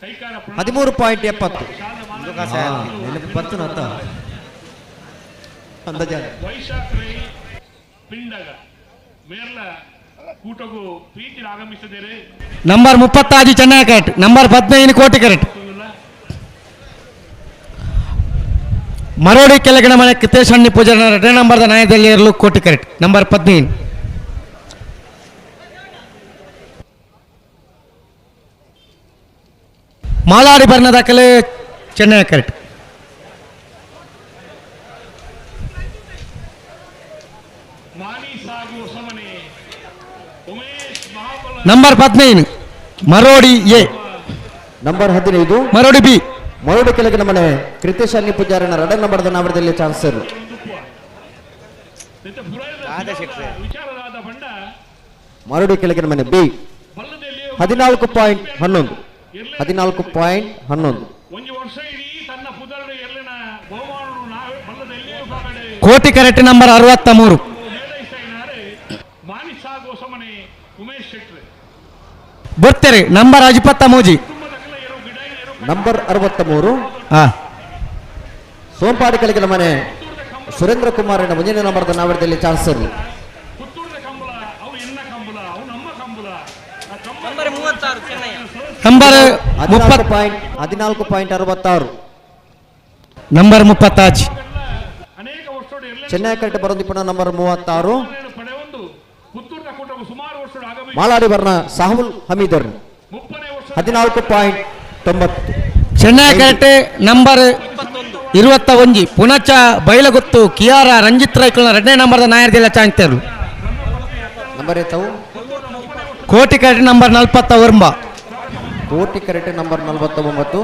ಕೈಕಾರ 13.70 ಬತ್ತು ಅಂದಾಜ. ವೈಶಾಖ್ ರೈ ಪಿಂಡಗ ಮೇರ್ಲ ಕೂಟಗೂ ಪ್ರೀತಿ ಆಗಮಿಸಿದರೆ ನಂಬರ್ 36 ಚೆನ್ನೈ ಕರೆಕ್ಟ್ ನಂಬರ್ 15 ಕೋಟಿ ಕರೆಕ್ಟ್. ಮರೋಡಿ ಕೆಳಗಿನ ಮನೆ ಕಿತೇಶ್ ಹಣ್ಣಿ ಪೂಜಾರ ಎರಡನೇ ನಂಬರ್ದ ನ್ಯಾಯದಲ್ಲಿ ಇರಲು ಕೋಟಿ ಕರೆಕ್ಟ್ ನಂಬರ್ 15. ಮಾಲಾಡಿ ಬರ್ನ ದಾಖಲೆ Chennai correct. Number 15 Marodi A number 15 Marodi B Marodi ಕೆಳಗಿನ ಮನೆ ಕೃತೇಶ್ ಅನ್ನಿ ಪೂಜಾರನ ಎರಡನೇ ನಂಬರ್ದ ನಾಮದಲ್ಲಿ ಚಾನ್ಸರ್. ಮರೋಡಿ ಕೆಳಗಿನ ಮನೆ ಬಿ 14.11 14.11. ಕೋಟಿ ಕರೆಕ್ಟ್ ನಂಬರ್ 63. ಬರ್ತಾರೆ ನಂಬರ್ 23 ನಂಬರ್ 63 ಸೋಂಪಾಡಿ ಕೆಳಗಿನ ಮನೆ ಸುರೇಂದ್ರ ಕುಮಾರ್ ಮುಂದಿನ ನಂಬರ್ದ ನಾವರದಲ್ಲಿ ಚಾನ್ಸರ್. ನಂಬರ್ 14.66 ನಂಬರ್ 36 ಚೆನ್ನೈ ಕರೆಕ್ಟ್ ಬರೋದಿಪ್ಪಣ ನಂಬರ್ 36 ಮಾಲಾಡಿ ಬರ್ನ ಸಾಹುಲ್ ಹಮೀದರ್ 14.90. ಚೆನ್ನೈ ಕರೆಕ್ಟ್ ನಂಬರ್ 21 ಪುಣಚ ಬೈಲಗುತ್ತು ಕಿಯಾರ ರಂಜಿತ್ ರೈಕುಲ್ನ ಎರಡನೇ ನಂಬರ್ದ ನಾಯರ್ದಿಲ್ಲ ಚಾಂತರು. ನಂಬರ್ ಎತ್ತವು ಕೋಟಿ ಕರೆಕ್ಟ್ number 49 Koti correct number 49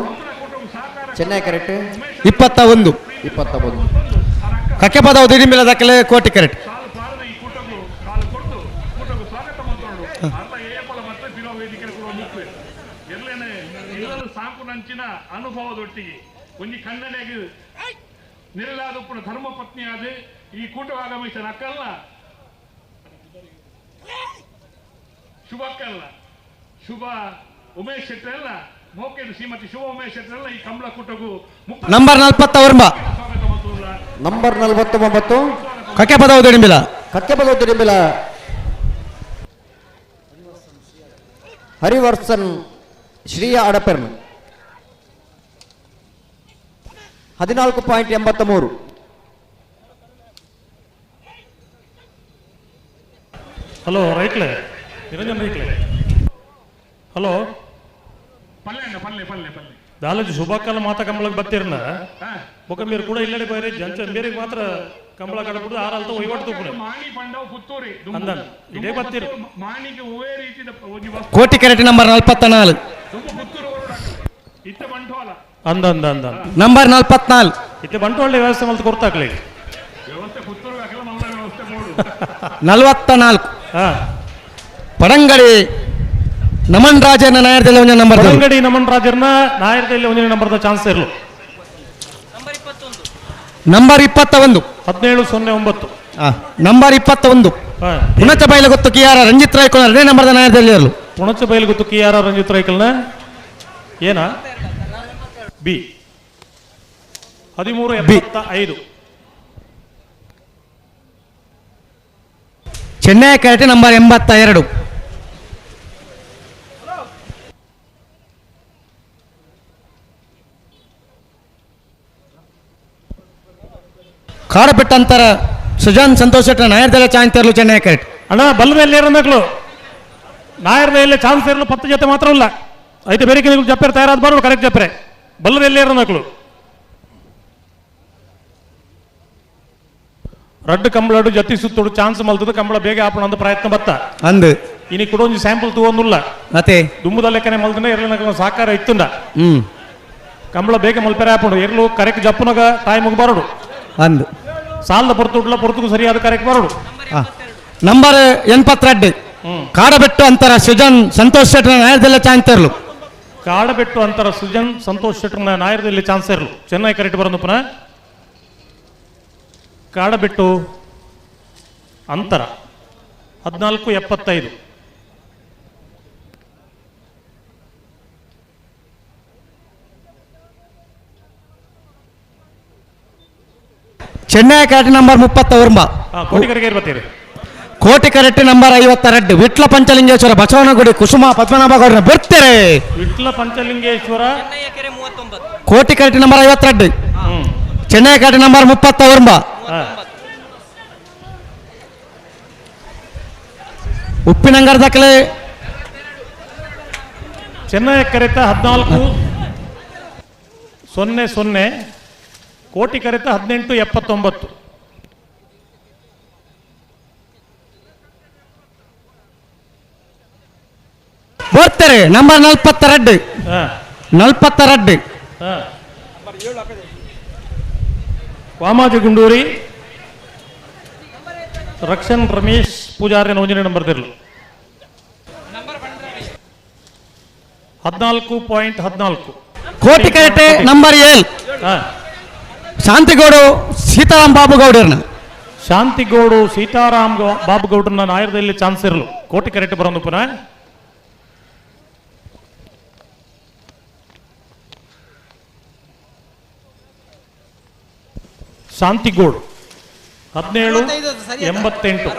Chennai correct 21 21. Kakkepada Didimila ದಾಖಲೆ ಕೋಟಿ ಕರೆಕ್ಟ್. ಅನುಭವದೊಟ್ಟಿಗೆ ಒಂಜಿ ಕನ್ನಡಿಗೆ ನಿರಲಾದಪ್ಪನ ಧರ್ಮಪತ್ನಿಯಾದ ಈ ಕೂಟ ಆಗಮಿಸಿದ ನಕ್ಕಲ್ಲ ಶುಭಕ್ಕಲ್ಲ ಶುಭ ಉಮೇಶ್ ಶೆಟ್ಟರಲ್ಲ ಮೋಕೇಶ್ ಶ್ರೀಮತಿ ಶುಭ ಉಮೇಶ್ ಶೆಟ್ಟರಲ್ಲ ಈ ಕಮಲ ಕೂಟಗೂ ನಂಬರ್ 49 ನಂಬರ್ 49 ಕಕ್ಕೆಪದ ದಿಡಿಮಿಲ ಕಕ್ಕೆಪದ ದಿಡಿಮಿಲ ಹರಿವರ್ಸನ್ ಶ್ರೀಯ ಅಡಪೆರ್ನ್ 14.83. ಹಲೋ ರೈಟ್ಲೆ ನಿರಂಜನ್ ರೈಟ್ಲೆ ಹಲೋ ಪಲ್ಲೆ ಪಲ್ಲೆ ಪಲ್ಲೆ ಪಲ್ಲೆ ದಾಲಜಿ ಶುಭಕಾಲ ಮಾತಾ ಕಂಬಳಕ್ಕೆ ಬರ್ತೀರನ ಬೊಕ್ಕ మీరు ಕೂಡ ಇಲ್ಲಡೆ ಬೈರೆ ಜಂಚ ಮೇರೆಗೆ ಮಾತ್ರ ಕಂಬಳ ಕಡಬಿಟ್ಟು ಆರಲ್ತ ವಹಿವಾಟು ತೂಪುನೆ ಮಾಣಿ ಪಂಡವ ಪುತ್ತೂರಿ ಅಂದನ್ ಇದೇ ಬರ್ತೀರಿ ಮಾಣಿಗೆ ಒವೇ ರೀತಿದ ಕೋಟಿ ಕರೆಕ್ಟ್ ನಂಬರ್ 44 ಇತ್ತ ಬಂಟ್ವಾಳ ಅಂದ ಅಂದ ಅಂದ ನಂಬರ್ 44 ಇತ್ತೆ ಬಂಟ್ವಾಳ ವ್ಯವಸ್ಥೆ ಮಲ್ತು ಕೊಡ್ತಾಕ್ಲಿ ವ್ಯವಸ್ಥೆ ಪುತ್ತೂರು ಹಾಕಲ್ಲ ಮಲ್ಲ ವ್ಯವಸ್ಥೆ ಮೂಡು 44 ಪಡಂಗಡಿ ನಮನ್ ರಾಜನ ನಾಯರ್ದಲ್ಲಿ ಒಂದು ನಂಬರ್ ಪಡಂಗಡಿ ನಮನ್ ರಾಜರ್ನ ನಾಯರ್ದಲ್ಲಿ ಒಂದು ನಂಬರ್ದ ಚಾನ್ಸ್ ಇರಲು number 21 17.09 number 21 Punacha Bailaguthu K R Ranjith Raikal ಎರಡನೇ ನಂಬರ್ದ ನಾಯರ್ದಲ್ಲಿ ಇರಲು ಪುಣಚ ಬೈಲಗುತ್ತು ಕೆ ಆರ್ ರಂಜಿತ್ ರಾಯ್ಕಲ್ನ ಏನ ಬಿ 13.75. Chennai correct number 82. ಕಾಡಪೆಟ್ಟಂತರ ಸುಜಾನ್ ಸಂತೋಷ್ ಶೆಟ್ಟರ್ ನಾಯರ್ದಲ್ಲ ಚಾನ್ಸ್ ಇರಲು ಚೆನ್ನೈ ಕರೆಕ್ಟ್. ಅಣ್ಣ ಬಲ್ಲದಲ್ಲಿ ಏರಬೇಕು ನಾಯರ್ದಲ್ಲಿ ಚಾನ್ಸ್ ಇರಲು 10 ಜೊತೆ ಮಾತ್ರ ಇಲ್ಲ ಐತೆ ಬೇರೆ ಜಪ್ಪರೆ ತಯಾರಾದ ಬರೋದು ಕರೆಕ್ಟ್ ಜಪ್ಪರೆ ಬಲ್ಲದಲ್ಲಿ ಏರಬೇಕು. ರಡ್ಡು ಕಂಬಳಡು ಜತಿ ಸುತ್ತೋಡು ಚಾನ್ಸ್ ಮಲ್ತದ ಕಂಬಳ ಬೇಗ ಆಪಣ ಅಂತ ಪ್ರಯತ್ನ ಬತ್ತ ಅಂದು ಇನಿ ಕುಡೊಂಜಿ ಸ್ಯಾಂಪಲ್ ತೂವೊಂದುಲ್ಲ ಅತೆ ದುಮ್ಮುದ ಲೆಕ್ಕನೆ ಮಲ್ತಂಡ ಎರ್ಲಿನ ಸಾಕಾರ ಇತ್ತುಂಡ ಕಂಬಳ ಬೇಗ ಮಲ್ಪೆರೆ ಆಪುಂಡು ಎರ್ಲು ಕರೆಕ್ ಜಪ್ಪುನಗ ಟೈಮ್ಗೆ ಬರೋಡು ಅಂದು ಸಾಲದ ಪೊರ್ತುಡ್ಲ ಪೊರ್ತುಗು ಸರಿಯಾದ ಕರೆಕ್ ಬರೋಡು. ನಂಬರ್ 82 ಕಾಡಬೆಟ್ಟು ಅಂತರ ಸುಜನ್ ಸಂತೋಷ್ ಶೆಟ್ಟರ್ ನಾಯರ್ದೆಲ್ಲ ಚಾನ್ಸ್ ಇರಲು. ಕಾಡಬೆಟ್ಟು ಅಂತರ ಸುಜನ್ ಸಂತೋಷ್ ಶೆಟ್ಟರ್ ನಾಯರ್ದಲ್ಲಿ ಚಾನ್ಸ್ ಇರಲು. ಚೆನ್ನೈ ಕರೆಕ್ಟ್ ಬರೋದು ಪುನಃ ಕಾಡಬೆಟ್ಟು ಅಂತರ 14.75. Chennai correct number 39. ಕೋಟಿಕರೆಗೆ ಇರ್ಬತ್ತೀರಿ. ಕೋಟಿ ಕರೆಕ್ಟ್ ನಂಬರ್ 52 ವಿಟ್ಲ ಪಂಚಲಿಂಗೇಶ್ವರ ಬಸವನಗುಡಿ ಕುಸುಮ ಪದ್ಮನಾಭ ಗೌಡರ ಬರ್ತಾರೆ. ವಿಟ್ಲ ಪಂಚಲಿಂಗೇಶ್ವರ ಕೋಟಿ correct number 52 Chennai correct number 39. ಉಪ್ಪಿನಂಗರ ದಾಖಲೆ ಚೆನ್ನೈ ಕರೆತ 14.00 ಕೋಟಿ ಕರೆತ 18.79. ಬರ್ತಾರೆ ನಂಬರ್ 42 42. ವಾಮಾಜಿ ಗುಂಡೂರಿ ರಕ್ಷನ್ ರಮೇಶ್ ಪೂಜಾರಿ ಒಂಜನೇ ನಂಬರ್ ತಿರ್ಲು 14.14. ಕೋಟಿ ಕರೆಟೆ ನಂಬರ್ 7 ಶಾಂತಿಗೌಡು ಸೀತಾರಾಮ್ ಬಾಬು ಗೌಡರ್ನ. ಶಾಂತಿಗೌಡು ಸೀತಾರಾಮ್ ಬಾಬು ಗೌಡರ್ನ ನಾಯರದಲ್ಲಿ ಚಾನ್ಸ್ ಇರಲು ಕೋಟಿ ಕರೆಕ್ಟ್ ಬರೋದು ಪುನಃ. ಶಾಂತಿಗೌಡು 17.88.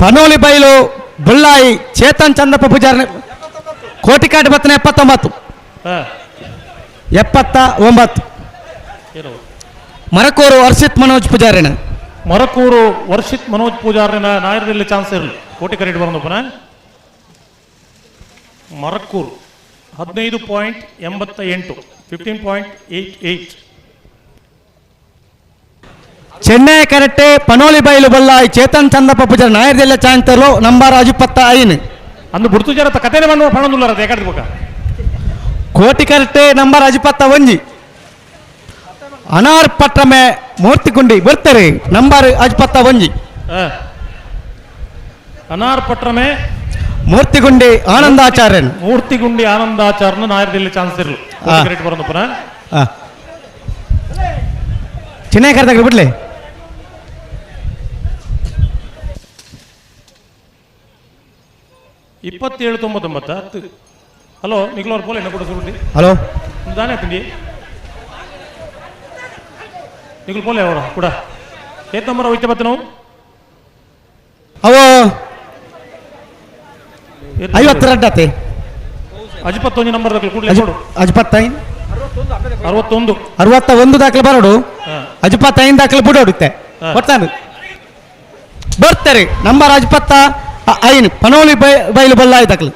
ಪನೋಲಿ ಬೈಲು ಬುಳ್ಳಾಯಿ ಚೇತನ್ ಚಂದಪ್ಪ ಪೂಜಾರಿ ಕೋಟಿಕಾಟಿ ಬತ್ತನ 79 79. ಮರಕೂರು ವರ್ಷಿತ್ ಮನೋಜ್ ಪೂಜಾರಿನ. ಮರಕೂರು ವರ್ಷಿತ್ ಮನೋಜ್ ಪೂಜಾರಿನ ನಾಯರದಲ್ಲಿ ಚಾನ್ಸ್ ಇರಲಿ ಕೋಟಿ ಕರೆಕ್ಟ್ ಬರೋದು ಪುನಃ. ಮರಕೂರು 15.88 15.88. ಚೆನ್ನೈ ಕರೆಕ್ಟೆ ಪನೋಲಿ ಬೈಲು ಬಲ್ಲಾಯಿ ಚೇತನ್ ಚಂದಪ್ಪ ಪೂಜಾರಿ ನಾಯರದೆಲ್ಲ ಚಾನ್ಸ್ ಇರಲು ನಂಬರ್ 55. ಅಂದು ಬುಡ್ತು ಜರ ಕಥೆನೆ ಮಾಡುವ ಪಣದುಲ್ಲ ಎಕಡೆ ಕೋಟಿ ಕರೆಕ್ಟೆ ನಂಬರ್ 51 ಅನಾರ್ ಪಟ್ರಮೆ ಮೂರ್ತಿಗುಂಡಿ ಬರ್ತಾರೆ ನಂಬರ್ 51. ಅನಾರ್ ಪಟ್ರಮೆ ಮೂರ್ತಿಗುಂಡಿ ಆನಂದಾಚಾರ್ಯನ್. ಮೂರ್ತಿಗುಂಡಿ ಆನಂದಾಚಾರ್ಯನ ನಾಯರದಲ್ಲಿ ಚಾನ್ಸ್ ಇರಲು ಕರೆಕ್ಟ್ ಬರೋದು ಪುನಃ. ಚೆನ್ನೈ ಕರೆದಾಗ ಬಿಡ್ಲಿ. ಇಪ್ಪತ್ತೇಳು ತೊಂಬತ್ತೊಂಬತ್ತು ಹತ್ತು. ಹಲೋ ನಿಖಿಲ್ ಪೋಲೆ ಕೂಡ ಸುರುಟಿ. ಹಲೋ ದಾನೆ ತಿಂಡಿ ನಿಖಿಲ್ ಪೋಲೆ ಅವರ ಕೂಡ ಏತ್ ನಂಬರ್ ಹೋಯ್ತೆ ಮತ್ತೆ ನಾವು ಅವು 52 ಆತೆ. ಅಜ್ಪತ್ತೊಂದು ನಂಬರ್ ದಾಖಲೆ ಕೂಡಲೇ ಕೊಡು. ಅಜ್ಪತ್ತೈದು 61 61 ದಾಖಲೆ ಬರೋಡು ಅಜ್ಪತ್ತೈದು ದಾಖಲೆ ಬಿಡೋಡುತ್ತೆ ಕೊಡ್ತಾನೆ ಬರ್ತಾರೆ ನಂಬರ್ 55 ಪನೋಲಿ ಬೈಲು ಬಲ್ಲಾಯಿ ದಾಖಲೆ.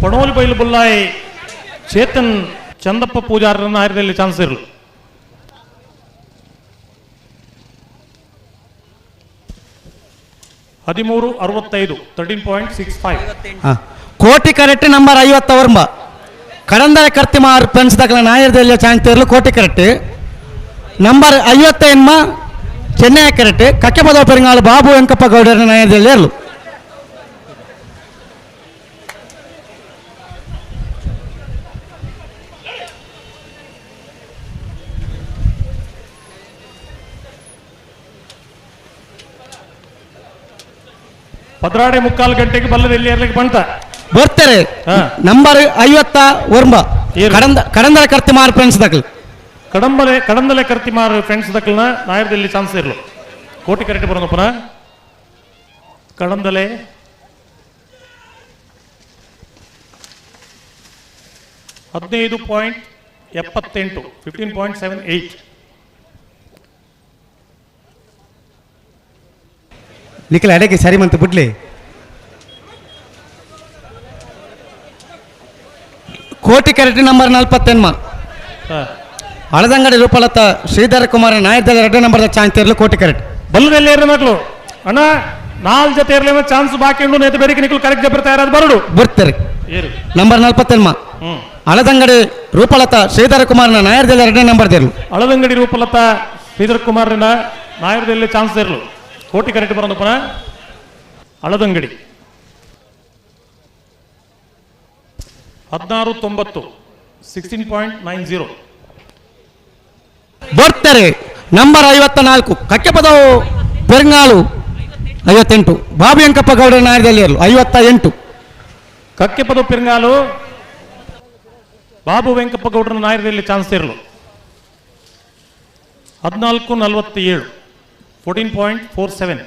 ಪಣೋಲಿ ಬೈಲು ಬಲ್ಲಾಯಿ ಚೇತನ್ ಚಂದಪ್ಪ ಪೂಜಾರನ ಆರ್ಯದಲ್ಲಿ ಚಾನ್ಸ್ ಇರಲು. 13.65 13.65. ಕೋಟಿ ಕರೆಕ್ಟ್ ನಂಬರ್ 59 ಕಡಂದರ ಕರ್ತಿಮಾರ್ ಫ್ರೆಂಡ್ಸ್ ದಾಖಲೆ ನಾಯರದಲ್ಲಿ ಚಾನ್ಸ್ ಇರಲು ಕೋಟಿ correct number 55 Chennai correct ಕಕ್ಕೆಪದ ಪೆರಂಗಾಳು Babu Venkappa ಗೌಡರ ನಾಯರದಲ್ಲಿ ಇರಲು. 12.75 ಗಂಟೆಗೆ ಬಲ್ಲದ ಎಲ್ಲಿ ಇರ್ಲಿಕ್ಕೆ ಬಂತ ಬರ್ತಾರೆ ನಂಬರ್ 59 ಕಡಂದರ ಕರ್ತಿಮಾರ್ ಫ್ರೆಂಡ್ಸ್ ದಾಖಲೆ. ಕಡಂದಲೆ ಕರ್ತಿಮಾರ್ ಫ್ರೆಂಡ್ಸ್ ದಾಖಲನ ನಾಯರದಲ್ಲಿ ಚಾನ್ಸ್ ಇರಲು ಕೋಟಿ ಕರೆಕ್ಟ್ ಬರೋದು ಪುನಃ. ಕಡಂದಲೆ 15.78 15.78. ನಿಖಿಲ್ ಅಡಕ್ಕೆ ಸರಿ ಮಂತ ಬಿಡ್ಲಿ. ಕೋಟಿ ಕರೆಕ್ಟ್ number 48 Aladangadi Roopalatha Shridhara Kumar ನಾಯರ್ದಲ್ಲಿ ಎರಡನೇ ನಂಬರ್ದ ಚಾನ್ಸ್ ಇರಲು ಕೋಟಿ ಕರೆಕ್ಟ್ ಬಲ್ಲದಲ್ಲಿ ಏರು ಮಕ್ಕಳು ಅಣ್ಣ ನಾಲ್ ಜೊತೆ ಇರಲಿ ಚಾನ್ಸ್ ಬಾಕಿ ಉಂಡು ನೇತು ಬೇಡಿಕೆ ನಿಕ್ಕಲು ಕರೆಕ್ಟ್ ಜಬ್ಬರ್ ತಯಾರಾದ ಬರಡು ಬರ್ತಾರೆ ಏರು ನಂಬರ್ 40 ಅಳದಂಗಡಿ ರೂಪಲತಾ ಶ್ರೀಧರ ಕುಮಾರ್ನ ನಾಯರ್ದಲ್ಲಿ ಎರಡನೇ ನಂಬರ್ ಇರಲು ಅಳದಂಗಡಿ ರೂಪಲತಾ ಶ್ರೀಧರ್ ಕುಮಾರ್ನ ನಾಯರ್ದಲ್ಲಿ ಚಾನ್ಸ್ ಇರಲು ಕೋಟಿ ಕರೆಕ್ಟ್ ಬರೋದು ಪುನಃ ಅಳದಂಗಡಿ 16.90 16.90 ಬರ್ತಾರೆ ನಂಬರ್ 54 ಕಕ್ಕೆಪದವು ಪೆರಂಗಾಳು 58 ಬಾಬು ವೆಂಕಪ್ಪ ಗೌಡರ ನಾಯರ್ದಲ್ಲಿ ಇರಲು 58 ಕಕ್ಕೆಪದವು ಪೆರಂಗಾಲು ಬಾಬು ವೆಂಕಪ್ಪ ಗೌಡರ ನಾಯರ್ದಲ್ಲಿ ಚಾನ್ಸ್ ಇರಲು 14.47 14.47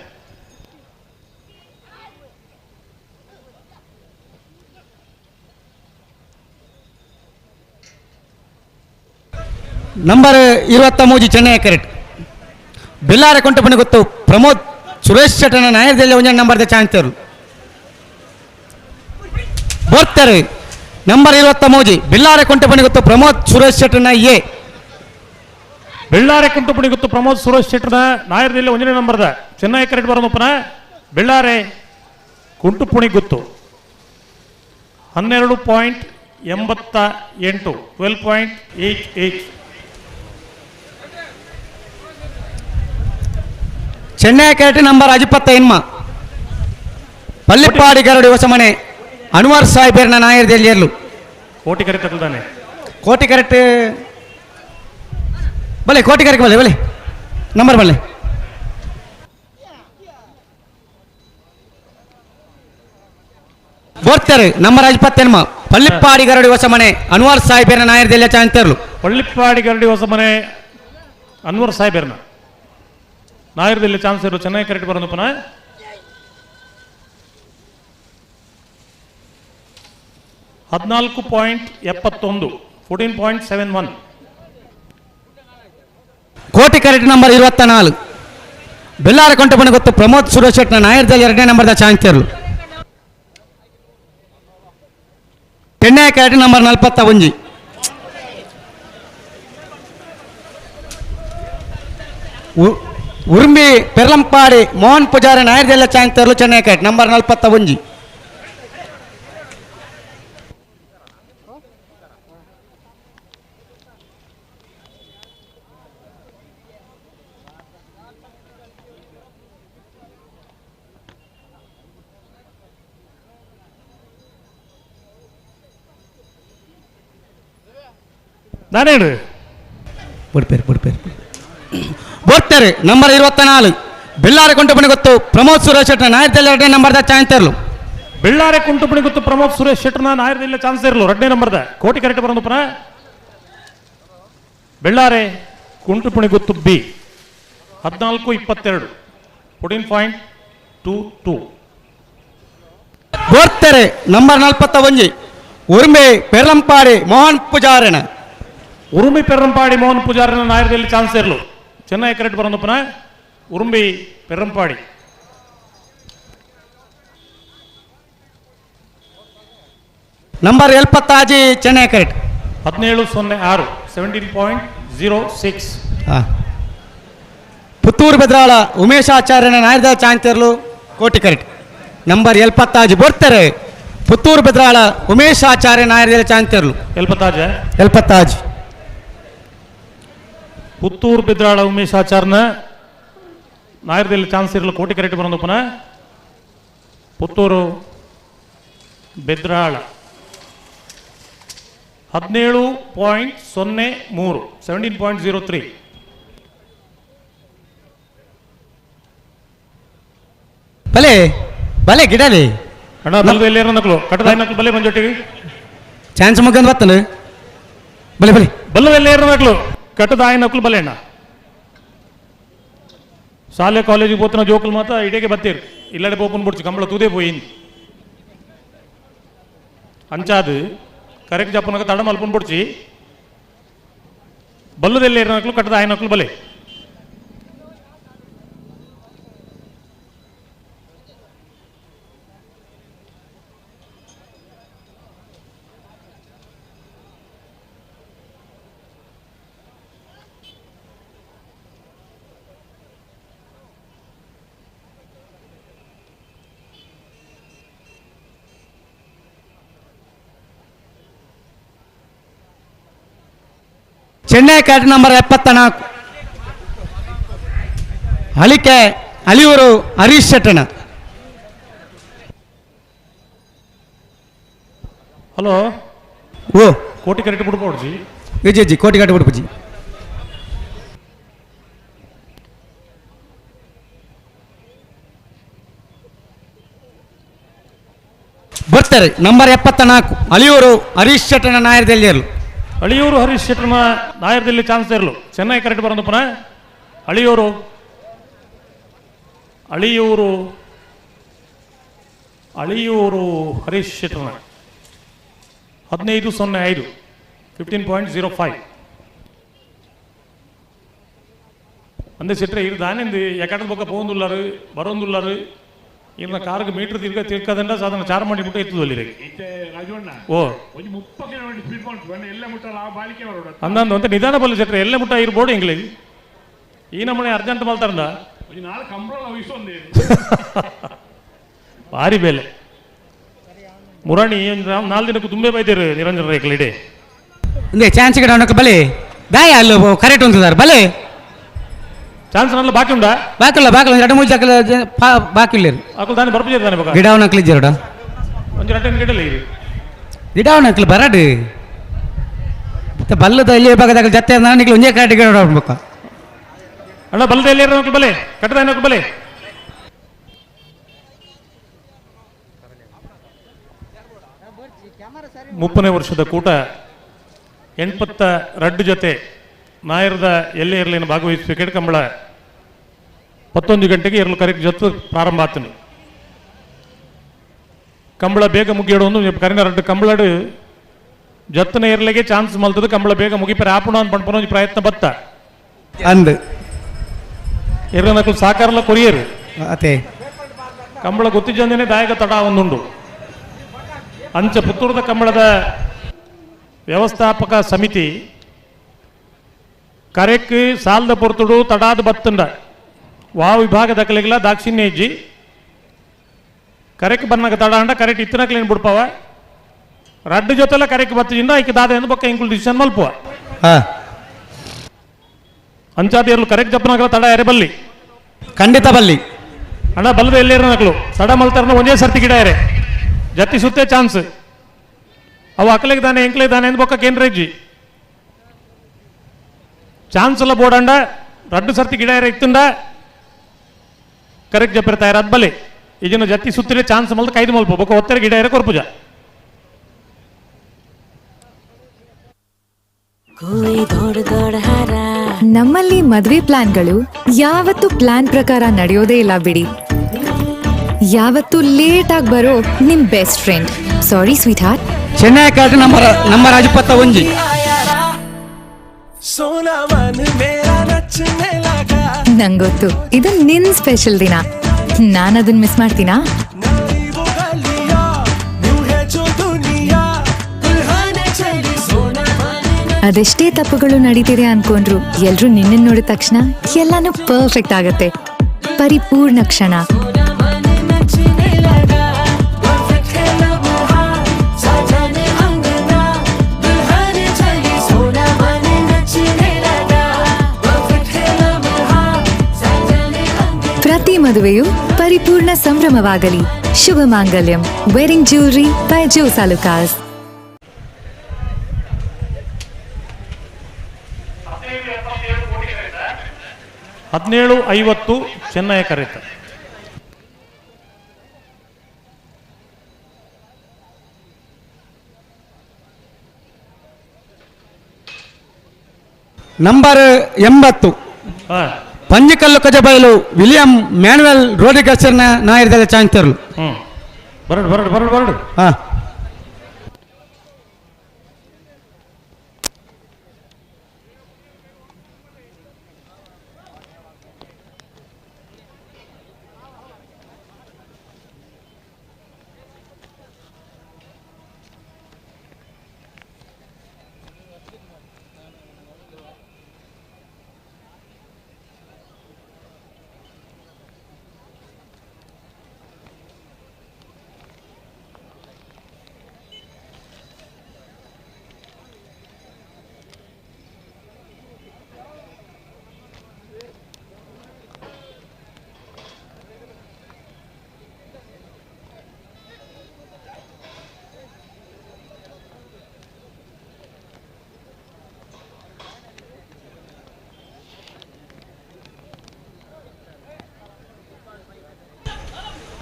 ನಂಬರ್ 23 ಚೆನ್ನೈ ಕರೆಕ್ಟ್ ಬೆಲ್ಲಾರ ಕೊಂಟಪಣಿ ಗೊತ್ತು ಪ್ರಮೋದ್ ಸುರೇಶ್ ಶೆಟ್ಟನ ನಾಯರ್ದಲ್ಲಿ ಒಂದೇ ನಂಬರ್ ಚಾನ್ಸ್ ಇರಲು ಬರ್ತಾರೆ ನಂಬರ್ 23 ಬೆಲ್ಲಾರ ಕೊಂಟಪಣಿ ಗೊತ್ತು ಪ್ರಮೋದ್ ಸುರೇಶ್ ಶೆಟ್ಟನ ಎ ಬೆಳ್ಳಾರೆ ಕುಂಟುಪುಣಿ ಗೊತ್ತು ಪ್ರಮೋದ್ ಸುರೇಶ್ ಶೆಟ್ಟನ ನಾಯರ್ದಲ್ಲಿ ಒಂದನೇ ನಂಬರ್ದ ಚೆನ್ನೈ ಕರೆಕ್ಟ್ ಬರೋದಪ್ಪನ ಬೆಳ್ಳಾರೆ ಕುಂಟುಪುಣಿ ಗೊತ್ತು 12.88 12.88 ಚೆನ್ನೈ ಕರೆಕ್ಟ್ ನಂಬರ್ 55 ಪಲ್ಲಿಪ್ಪಾಡಿ ಗರಡಿ ಹೊಸಮನೆ ಅನ್ವರ್ ಸಾಹೇಬರ್ನ ನಾಯರ್ದಲ್ಲಿ ಇರಲು ಕೋಟಿ ಕರೆಕ್ಟ್ ತಗೊಳ್ತಾನೆ ಕೋಟಿ ಕರೆಕ್ಟ್ ಬಲೆ ಕೋಟಿ ಕರೆಕ್ಟ್ ಬಲೆ ಬಲೆ ನಂಬರ್ ಬಲೆ ಬರ್ತಾರೆ ನಂಬರ್ 55 ಪಲ್ಲಿಪ್ಪಾಡಿ ಗರಡಿ ಹೊಸಮನೆ ಅನ್ವರ್ ಸಾಹೇಬರ್ನ ನಾಯರ್ದಲ್ಲಿ ಚಾನ್ಸ್ ಇರಲು ಪಳ್ಳಿಪ್ಪಾಡಿ ಗರಡಿ ಹೊಸಮನೆ ಅನ್ವರ್ ಸಾಹೇಬರ್ನ ನಾಯರ್ದಲ್ಲಿ ಚಾನ್ಸ್ ಇರಲು ಚೆನ್ನೈ ಕರೆಕ್ಟ್ ಬರೋದು ಪುನಃ 14.71 14.71 ಕೋಟಿ ಕರೆಕ್ಟ್ ನಂಬರ್ 24 ಬೆಲ್ಲಾರ ಕೊಂಟಪಣಿ ಗೊತ್ತು ಪ್ರಮೋದ್ ಸುರೇಶ್ ಶೆಟ್ಟನ ನಾಯರ್ದಲ್ಲಿ ಎರಡನೇ ನಂಬರ್ದ ಚಾನ್ಸ್ ಇರಲು ಚೆನ್ನೈ ಕರೆಕ್ಟ್ ನಂಬರ್ 41 ಉರ್ಮಿ ಪೆರ್ಲಂಪಾಡಿ ಮೋಹನ್ ಪೂಜಾರಿ ನಾಯರ್ದೆಲ್ಲ ಚಾನ್ಸ್ ಇರಲು ಚೆನ್ನೈ ಕರೆಕ್ಟ್ ನಂಬರ್ 41 ನಾನೇಳು ಬಡ್ಪೇರು ಬಡ್ಪೇರು ಬರ್ತಾರೆ ನಂಬರ್ 24 ಬೆಳ್ಳಾರೆ ಕೊಂಟುಪಣಿ ಗೊತ್ತು ಪ್ರಮೋದ್ ಸುರೇಶ್ ಶೆಟ್ಟನ ನಾಯರ್ದಲ್ಲಿ ಎರಡನೇ ನಂಬರ್ದ ಚಾನ್ಸ್ ಇರಲು ಬೆಳ್ಳಾರೆ ಕುಂಟುಪಣಿ ಗೊತ್ತು ಪ್ರಮೋದ್ ಸುರೇಶ್ ಶೆಟ್ಟನ ನಾಯರ್ದಲ್ಲಿ ಚಾನ್ಸ್ ಇರಲು ಎರಡನೇ ನಂಬರ್ದ ಕೋಟಿ ಕರೆಕ್ಟ್ ಬರೋದು ಪುನಃ ಬೆಳ್ಳಾರೆ ಕುಂಟುಪಣಿ ಗೊತ್ತು ಬಿ 14.22 14.22 ಬರ್ತಾರೆ ನಂಬರ್ 41 ಉರ್ಮಿ ಪೆರ್ಲಂಪಾಡಿ ಮೋಹನ್ ಪೂಜಾರನ ಉರುಮಿ ಪೆರಂಪಾಡಿ ಮೋಹನ್ ಪೂಜಾರನ ನಾಯರ್ದಲ್ಲಿ ಚಾನ್ಸ್ ಇರಲು ಚೆನ್ನೈ ಕರೆಕ್ಟ್ ಬರೋದು ಪುನಃ ಉರುಂಬಿ ಪೆರಂಪಾಡಿ ನಂಬರ್ 76 ಚೆನ್ನೈ ಕರೆಕ್ಟ್ 17.06 17.06 ಪುತ್ತೂರು ಬೆದ್ರಾಳ ಉಮೇಶಾಚಾರ್ಯನ ನಾಯರ್ದ ಚಾನ್ಸ್ ಇರಲು ಕೋಟಿ ಕರೆಕ್ಟ್ ನಂಬರ್ 76 ಬರ್ತಾರೆ ಪುತ್ತೂರು ಬೆದ್ರಾಳ ಉಮೇಶಾಚಾರ್ಯ ನಾಯರ್ದ ಚಾನ್ಸ್ ಇರಲು 76 76 ಪುತ್ತೂರು ಬಿದ್ರಾಳ ಉಮೇಶಾಚಾರ್ನ ನಾಯರ್ದಲ್ಲಿ ಚಾನ್ಸ್ ಇರಲು ಕೋಟಿ ಕರೆಕ್ಟ್ ಬರೋದು ಪುನಃ ಪುತ್ತೂರು ಬೆದ್ರಾಳ 17.03 17.03 ಬಲೆ ಬಲೆ ಗಿಡಲಿ ಅಣ್ಣ ಬಲ್ದು ಎಲ್ಲಿ ನಕಲು ಕಟ್ಟದ ನಕಲು ಬಲೆ ಬಂಜೊಟ್ಟಿಗೆ ಚಾನ್ಸ್ ಮುಗ್ಗಂದು ಬತ್ತನು ಬಲೆ ಬಲೆ ಬಲ್ಲದೆಲ್ಲ ನಕಲು ಕಟ್ಟದ ನಕಲು ಬಲೆ ಅಣ್ಣ ಶಾಲೆ ಕಾಲೇಜಿಗೆ ಪೋತನ ಜೋಕುಲು ಮಾತ್ರ ಇಡೀಗೆ ಬತ್ತೀರು ಇಲ್ಲಡೆ ಪೋಪನ್ ಬಿಡ್ಚು ಕಂಬಳ ತೂದೇ ಪೋಯಿಂದು ಅಂಚಾದು ಕರೆಕ್ಟ್ ಜಪ್ಪನಕ ತಡ ಮಲ್ಪನ್ ಬಿಡ್ಚಿ ಬಲ್ಲದೆಲ್ಲ ನಕಲು ಕಟ್ಟದ ನಕಲು ಬಲೆ ಚೆನ್ನೈ ಕ್ಯಾಟ್ ನಂಬರ್ 74 ಅಳಿಕೆ ಅಳಿಯೂರು ಹರೀಶ್ ಶೆಟ್ಟಣ. ಹಲೋ ಓ ಕೋಟಿ ಕರೆಕ್ಟ್ ಬಿಡ್ಬೋಡ್ಜಿ. ಜಿ ಜಿ ಕೋಟಿ ಕರೆಕ್ಟ್ ಬಿಡ್ಪುಜಿ. ಬರ್ತಾರೆ ನಂಬರ್ 74 ಅಳಿಯೂರು ಹರೀಶ್ ಶೆಟ್ಟಣ ನಾಯರದಲ್ಲಿ ಇರಲು. ಅಳಿಯೂರು ಹರೀಶ್ ಶೆಟ್ಟಣ ನಾಯರದಲ್ಲಿ ಚಾನ್ಸ್ ಇರಲು. ಚೆನ್ನೈ ಕರೆಕ್ಟ್ ಬರೋದು ಪುನಃ ಅಳಿಯೂರು ಅಳಿಯೂರು ಅಳಿಯೂರು ಹರೀಶ್ ಶೆಟ್ಟಣ 15.05 15.05. ಅಂದೆ ಸೆಟ್ರೆ ಇರು ದಾನಿಂದು ಎಕಡೆ ಬೊಕ್ಕ ಪೋಂದುಲ್ಲಾರು ಬರೋಂದುಲ್ಲಾರು ಇರ್ನ ಕಾರ್ಗೆ ಮೀಟರ್ ತಿರ್ಗ ತಿರ್ಕದಂಡ ಸಾಧಾರಣ ಚಾರ್ ಮಾಡಿ ಮುಟ್ಟ ಇತ್ತು ಅಲ್ಲಿ. ಓ ಅಂದಂದು ಅಂತ ನಿಧಾನ ಬಲ್ಲ ಸೆಟ್ರೆ ಎಲ್ಲ ಮುಟ್ಟ ಇರ್ಬೋಡು ಎಂಗ್ಲಿಗೆ ಈ ನಮ್ಮನೆ ಅರ್ಜೆಂಟ್ ಮಲ್ತಾರಂದ ಭಾರಿ ಬೇಲೆ ಮುರಾಣಿ 4 ದಿನಕ್ಕೂ ತುಂಬೆ ಬೈತೀರಿ ನಿರಂಜನ ರೇಖಲಿಡೆ. ಇಂದೇ ಚಾನ್ಸ್ ಗಿಡ ಅವನಕ್ಕೆ ಬಲೆ ದಾಯ ಅಲ್ಲಿ ಕರೆಕ್ಟ್ ఉంటున్నారు ಬಲೆ ಚಾನ್ಸ್ ನಲ್ಲ ಬಾಕಿ ಉಂಡಾ ಬಾಕಿಲ್ಲ ಬಾಕಿಲ್ಲ ಎರಡು ಮೂರು ಜಕ್ಕಲ ಬಾಕಿ ಇಲ್ಲ ಅಕಲ್ ದಾನಿ ಬರ್ಪು ದಾನಿ ಬಕ ಗಿಡ ಅವನಕ್ಲಿ ಜರಡ ಒಂಜಿ ರಟನ್ ಗಿಡಲ್ಲ ಇರಿ ಗಿಡ ಅವನಕ್ಲಿ ಬರಡು ಮತ್ತೆ ಬಲ್ಲದ ಎಲ್ಲಿ ಭಾಗದಾಗ ಜತ್ತೆ ನಾನು ಒಂದೇ ಕರೆಕ್ಟ್ ಗಿಡ ಬಕ್ಕ ಅಣ್ಣ ಬಲ್ಲದ ಎಲ್ಲಿ ಇರೋ ಬಲೆ ಕಟ್ಟದ ಏನಕ್ಕೆ ಬಲೆ ಮುಪ್ಪನೇ ವರ್ಷದ ಕೂಟ 82 ಜೊತೆ ನಾಯರದ ಎಲ್ಲೇ ಇರಲಿನ ಭಾಗವಹಿಸಬೇಕು. ಕಂಬಳ 11 ಗಂಟೆಗೆ ಇರಲು ಕರೆಕ್ಟ್ ಜೊತೆ ಪ್ರಾರಂಭ ಆತನು. ಕಂಬಳ ಬೇಗ ಮುಗಿಯೋಡು ಒಂದು ಕರಿನ ರಡ್ಡು ಕಂಬಳಡು ಜತ್ತನ ಇರಲಿಗೆ ಚಾನ್ಸ್ ಮಲ್ತದ ಕಂಬಳ ಬೇಗ ಮುಗಿಪರೆ ಆಪುಣ ಅಂತ ಪಣ್ಪನ ಒಂಜಿ ಪ್ರಯತ್ನ ಬತ್ತ ಅಂದ್ ಇರನಕುಲು ಸಾಕಾರಲ ಕೊರಿಯರು ಅತೆ ಕಂಬಳ ಗೊತ್ತಿಜ್ಜಂದೇನೆ ದಾಯಕ ತಡ ಒಂದುಂಡು. ಅಂಚ ಪುತ್ತೂರದ ಕಂಬಳದ ವ್ಯವಸ್ಥಾಪಕ ಸಮಿತಿ ಕರೆಕ್ ಸಾಲದ ಪೊರ್ತುಡು ತಡಾದ ಬತ್ತುಂಡ ವಾ ವಿಭಾಗದ ಕಲೆಗಿಲ್ಲ ದಾಕ್ಷಿಣ್ಯ ಇಜ್ಜಿ ಕರೆಕ್ ಬನ್ನಾಗ ತಡ ಅಂಡ ಕರೆಕ್ಟ್ ಇತ್ತನಕ್ಲೇನು ಬಿಡ್ಪಾವ ರಡ್ಡು ಜೊತೆಲ್ಲ ಕರೆಕ್ ಬತ್ತಿಂದ ಐಕೆ ದಾದ ಎಂದು ಬೊಕ್ಕ ಇಂಕುಲ್ ಡಿಸಿಷನ್ ಮಲ್ಪುವ ಅಂಚಾದ ಇರಲು ಕರೆಕ್ಟ್ ಜಪ್ಪನಾಗಲ ತಡ ಯಾರೇ ಬಲ್ಲಿ ಖಂಡಿತ ಬಲ್ಲಿ ಅಣ್ಣ ಬಲ್ಲದ ಎಲ್ಲಿ ನಕಲು ತಡ ಮಲ್ತಾರನ ಒಂದೇ ಸರ್ತಿ ಗಿಡ ಯಾರೆ ಜತ್ತಿ ಸುತ್ತೆ ಚಾನ್ಸ್ ಅವು ಅಕಲಿಗೆ ದಾನೆ ಎಂಕ್ಲೆ ದಾನೆ ಎಂದು ಬೊಕ್ಕ ಕೇಂದ್ರ ಇಜ್ಜಿ ಚಾನ್ಸ್ ಎಲ್ಲ ಬೋಡಂಡ ರಡ್ಡು ಸರ್ತಿ ಗಿಡ ಯಾರ ಇತ್ತುಂಡ ಕರೆಕ್ಟ್ ಜಪ್ಪಿರ ತಯಾರಾದ ಬಲೆ ಈಗಿನ ಜತ್ತಿ ಸುತ್ತಿರೆ ಚಾನ್ಸ್ ಮಲ್ದ ಕೈದು ಮಲ್ಪ ಬೊಕ್ಕ ಒತ್ತರ ಗಿಡ ಯಾರ ಕೊರ್ಪುಜ. ನಮ್ಮಲ್ಲಿ ಮದುವೆ ಪ್ಲಾನ್ಗಳು ಯಾವತ್ತೂ ಪ್ಲಾನ್ ಪ್ರಕಾರ ನಡೆಯೋದೇ ಇಲ್ಲ ಬಿಡಿ. ಯಾವತ್ತೂ ಲೇಟ್ ಆಗಿ ಬರೋ ನಿಮ್ best friend. Sorry sweetheart. Chennai cat number number 21. ನಂಗೊತ್ತು ಇದು ನಿನ್ ಸ್ಪೆಷಲ್ ದಿನ. ನಾನು ಅದನ್ನ ಮಿಸ್ ಮಾಡ್ತೀನಾ? ಅದೆಷ್ಟೇ ತಪ್ಪುಗಳು ನಡೀತಿದೆ ಅನ್ಕೊಂಡ್ರು ಎಲ್ರೂ ನಿನ್ನ ನೋಡಿದ ತಕ್ಷಣ ಎಲ್ಲಾನು ಪರ್ಫೆಕ್ಟ್ ಆಗತ್ತೆ. ಪರಿಪೂರ್ಣ ಕ್ಷಣ. ಪ್ರತಿ ಮದುವೆಯು ಪರಿಪೂರ್ಣ ಸಂಭ್ರಮವಾಗಲಿ. ಶುಭ ಮಾಂಗಲ್ಯಂ. Wedding jewellery by Jos Alukkas. 17.50 Chennai ಕರೆತ. Number 80 Panjikallu Kajabailu William Manuel ರೋಡಿಗರ್ಸರ್ನ ನಾಯಕರ ಚಾನ್ಸರ್ಲು. ಬರಡು ಬರಡು ಬರಡು ಬರಡು. ಹಾ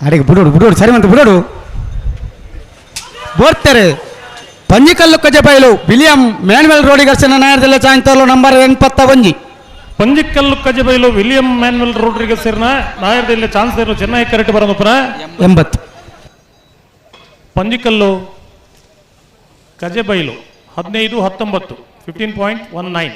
ಅಡಿಗೆ ಬುಡೋಡು ಬುಡೋಡು ಸರಿ ಮಂತ ಬುಡೋಡು ಬೋರ್ತಾರೆ ಪಂಜಿಕಲ್ಲು ಕಜಬೈಲು ವಿಲಿಯಂ ಮ್ಯಾನ್ವೆಲ್ ರೋಡಿಗರ್ಸನ ನಾಯರ್ದಲ್ಲ ಚಾಂತಲು number 81 Panjikallu Kajabailu William Manuel Rodrigues ನಾಯರ್ದಲ್ಲ ಚಾನ್ಸ್ ಚೆನ್ನೈ ಕರೆಕ್ಟ್ ಬರೋದು 80 ಪಂಜಿಕಲ್ಲು ಕಜಬೈಲು 15 19 15.19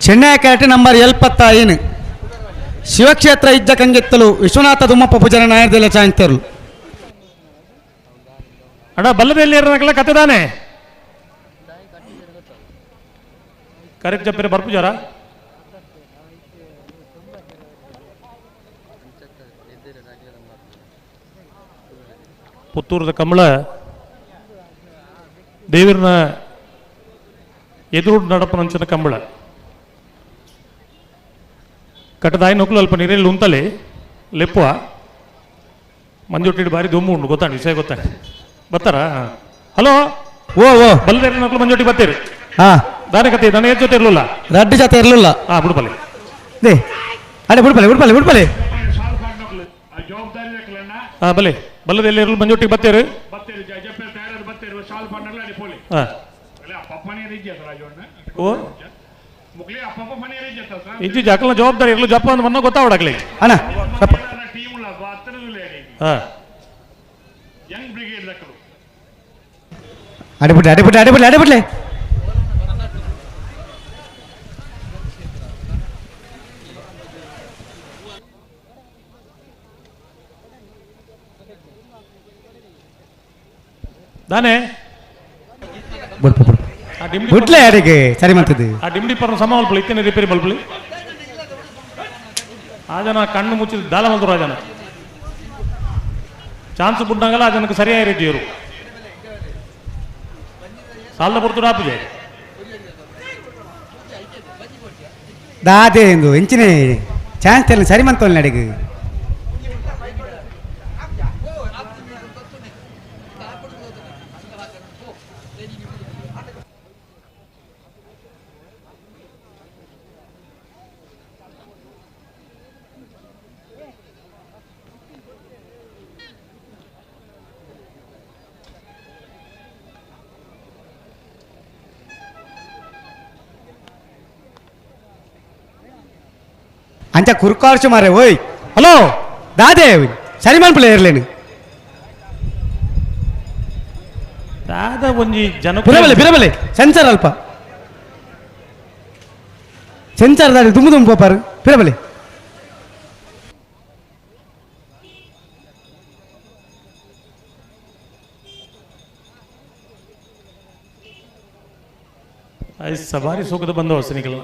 ಚೆನ್ನೈ ಕ್ಯಾಟ್ ನಂಬರ್ 75 ಶಿವಕ್ಷೇತ್ರ ಇದ್ದ ಕಂಗೆತ್ತಲು ವಿಶ್ವನಾಥ ದುಮ್ಮಪ್ಪ ಪೂಜಾರ ನಾಯರ್ದಲ್ಲ ಚಾಂತರು ಅಣ್ಣ ಬಲ್ಲದಲ್ಲಿ ಇರೋದಕ್ಕೆಲ್ಲ ಕತೆದಾನೆ ಕರೆಕ್ಟ್ ಜಪ್ಪಿರ ಬರ್ಪುಜಾರ ಪುತ್ತೂರದ ಕಮಲ ದೇವಿರನ ಎದುರು ನಡಪನಂಚಿನ ಕಂಬಳ ಕಟ್ಟದಾಯಿ ನೊಕ್ಲು ಅಲ್ಪ ನೀರಲ್ಲಿ ಉಂತಲೆ ಲೆಪ್ಪುವ ಮಂಜೊಟ್ಟಿಡು ಬಾರಿ ದೊಮ್ಮು ಉಂಡು ಗೊತ್ತಾಂಡು ವಿಷಯ ಗೊತ್ತಾಂಡು ಬರ್ತಾರಾ ಹಲೋ ಓ ಓ ಬಲ್ಲದೇರಿ ನೊಕ್ಲು ಮಂಜೊಟ್ಟಿ ಬರ್ತೀರಿ ಹಾ ದಾನೆ ಕತೆ ನಾನು ಏನ್ ಜೊತೆ ಇರಲಿಲ್ಲ ರಡ್ಡು ಜೊತೆ ಇರಲಿಲ್ಲ ಹಾ ಬಿಡ್ಬಲೆ they ಅಡೆ ಬಿಡ್ಬಲೆ ಬಿಡ್ಬಲೆ ಬಿಡ್ಬಲೆ ಹಾ ಬಲೆ ಬಲ್ಲದಲ್ಲಿ ಇರಲು ಮಂಜೊಟ್ಟಿಗೆ ಬರ್ತೀರಿ ಹಾ ಓ ಇಜ್ಜಿ ಜಾಕಲ್ನ ಜವಾಬ್ದಾರಿ ಇರಲು ಜಪ್ಪ ಅಂತ ಬಂದ ಗೊತ್ತಾವಡಕ್ಲಿ ಅಣ್ಣ ಹಾ ಅಡೆ ಬಿಡ್ಲೆ ಅಡೆ ಬಿಡ್ಲೆ ಅಡೆ ಬಿಡ್ಲೆ ಅಡೆ ಬಿಡ್ಲೆ ದಾನೆ ಬಿಡ್ಪ ಬಿಡ್ಪ ಬಿಡ್ಲೆ ಅಡಿಗೆ ಸರಿ ಮಾಡ್ತಿದ್ದೆ ಆ ಡಿಮ್ಡಿ ಪರ್ನ ಸಮ ಮಲ್ಪಲಿ ಇತ್ತೇನೆ ರಿಪೇರಿ ಮಲ್ಪಲಿ ಆ ಜನ ಕಣ್ಣು ಮುಚ್ಚಿದ ದಾಲ ಮಲ್ತರು ಆ ಜನ ಚಾನ್ಸ್ ಬಿಟ್ಟಂಗಲ್ಲ ಆ ಜನಕ್ಕೆ ಸರಿಯಾಗಿ ಇವರು ಸಾಲದ ಪುರ್ತುಡು ಆಪುಜೆ ದಾದೆ ಎಂದು ಎಂಚಿನ ಚಾನ್ಸ್ ಎಲ್ಲ ಸರಿ ಮಂತೋಲ್ ಅಡಿಗೆ ಅಂಚ ಕುರ್ಕಾರ್ಚು ಮಾರೆ ಓಯ್ ಹಲೋ ದಾದೆ ಸರಿ ಮನ್ಪುಲೆ ಇರ್ಲೇನು ದಾದ ಒಂಜಿ ಜನ ಬಿರಬಲೆ ಬಿರಬಲೆ ಸೆನ್ಸರ್ ಅಲ್ಪ ಸೆನ್ಸರ್ ದಾಡಿ ದುಮ್ಮು ದುಮ್ಮು ಪೋಪಾರು ಬಿರಬಲೆ ಸವಾರಿ ಸೋಕದ ಬಂದವ ನಿಖಲ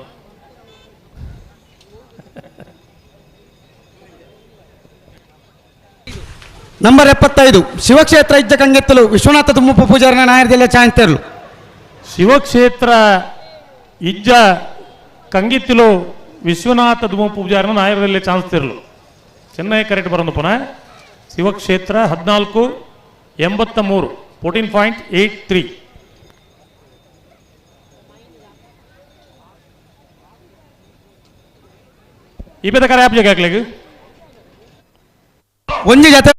ನಂಬರ್ 75 ಶಿವಕ್ಷೇತ್ರ ಇಜ್ಜ ಕಂಗೆತ್ತಲು ವಿಶ್ವನಾಥ ದುಮ್ಮಪ್ಪ ಪೂಜಾರನ ನಾಯರ್ದೆಲ್ಲ ಚಾಂತರ್ಲು ಶಿವಕ್ಷೇತ್ರ ಇಜ್ಜ ಕಂಗಿತ್ತಿಲು ವಿಶ್ವನಾಥ ದುಮ್ಮಪ್ಪ ಪೂಜಾರನ ನಾಯರದಲ್ಲೇ ಚಾನ್ಸ್ ತಿರ್ಲು ಚೆನ್ನೈ ಕರೆಕ್ಟ್ ಬರೋದು ಪುನಃ ಶಿವಕ್ಷೇತ್ರ 14 83 14.83 ಈ ಪೇದ ಕರೆ ಆಪ್ ಜಾಗ ಒಂಜಿ ಜೊತೆ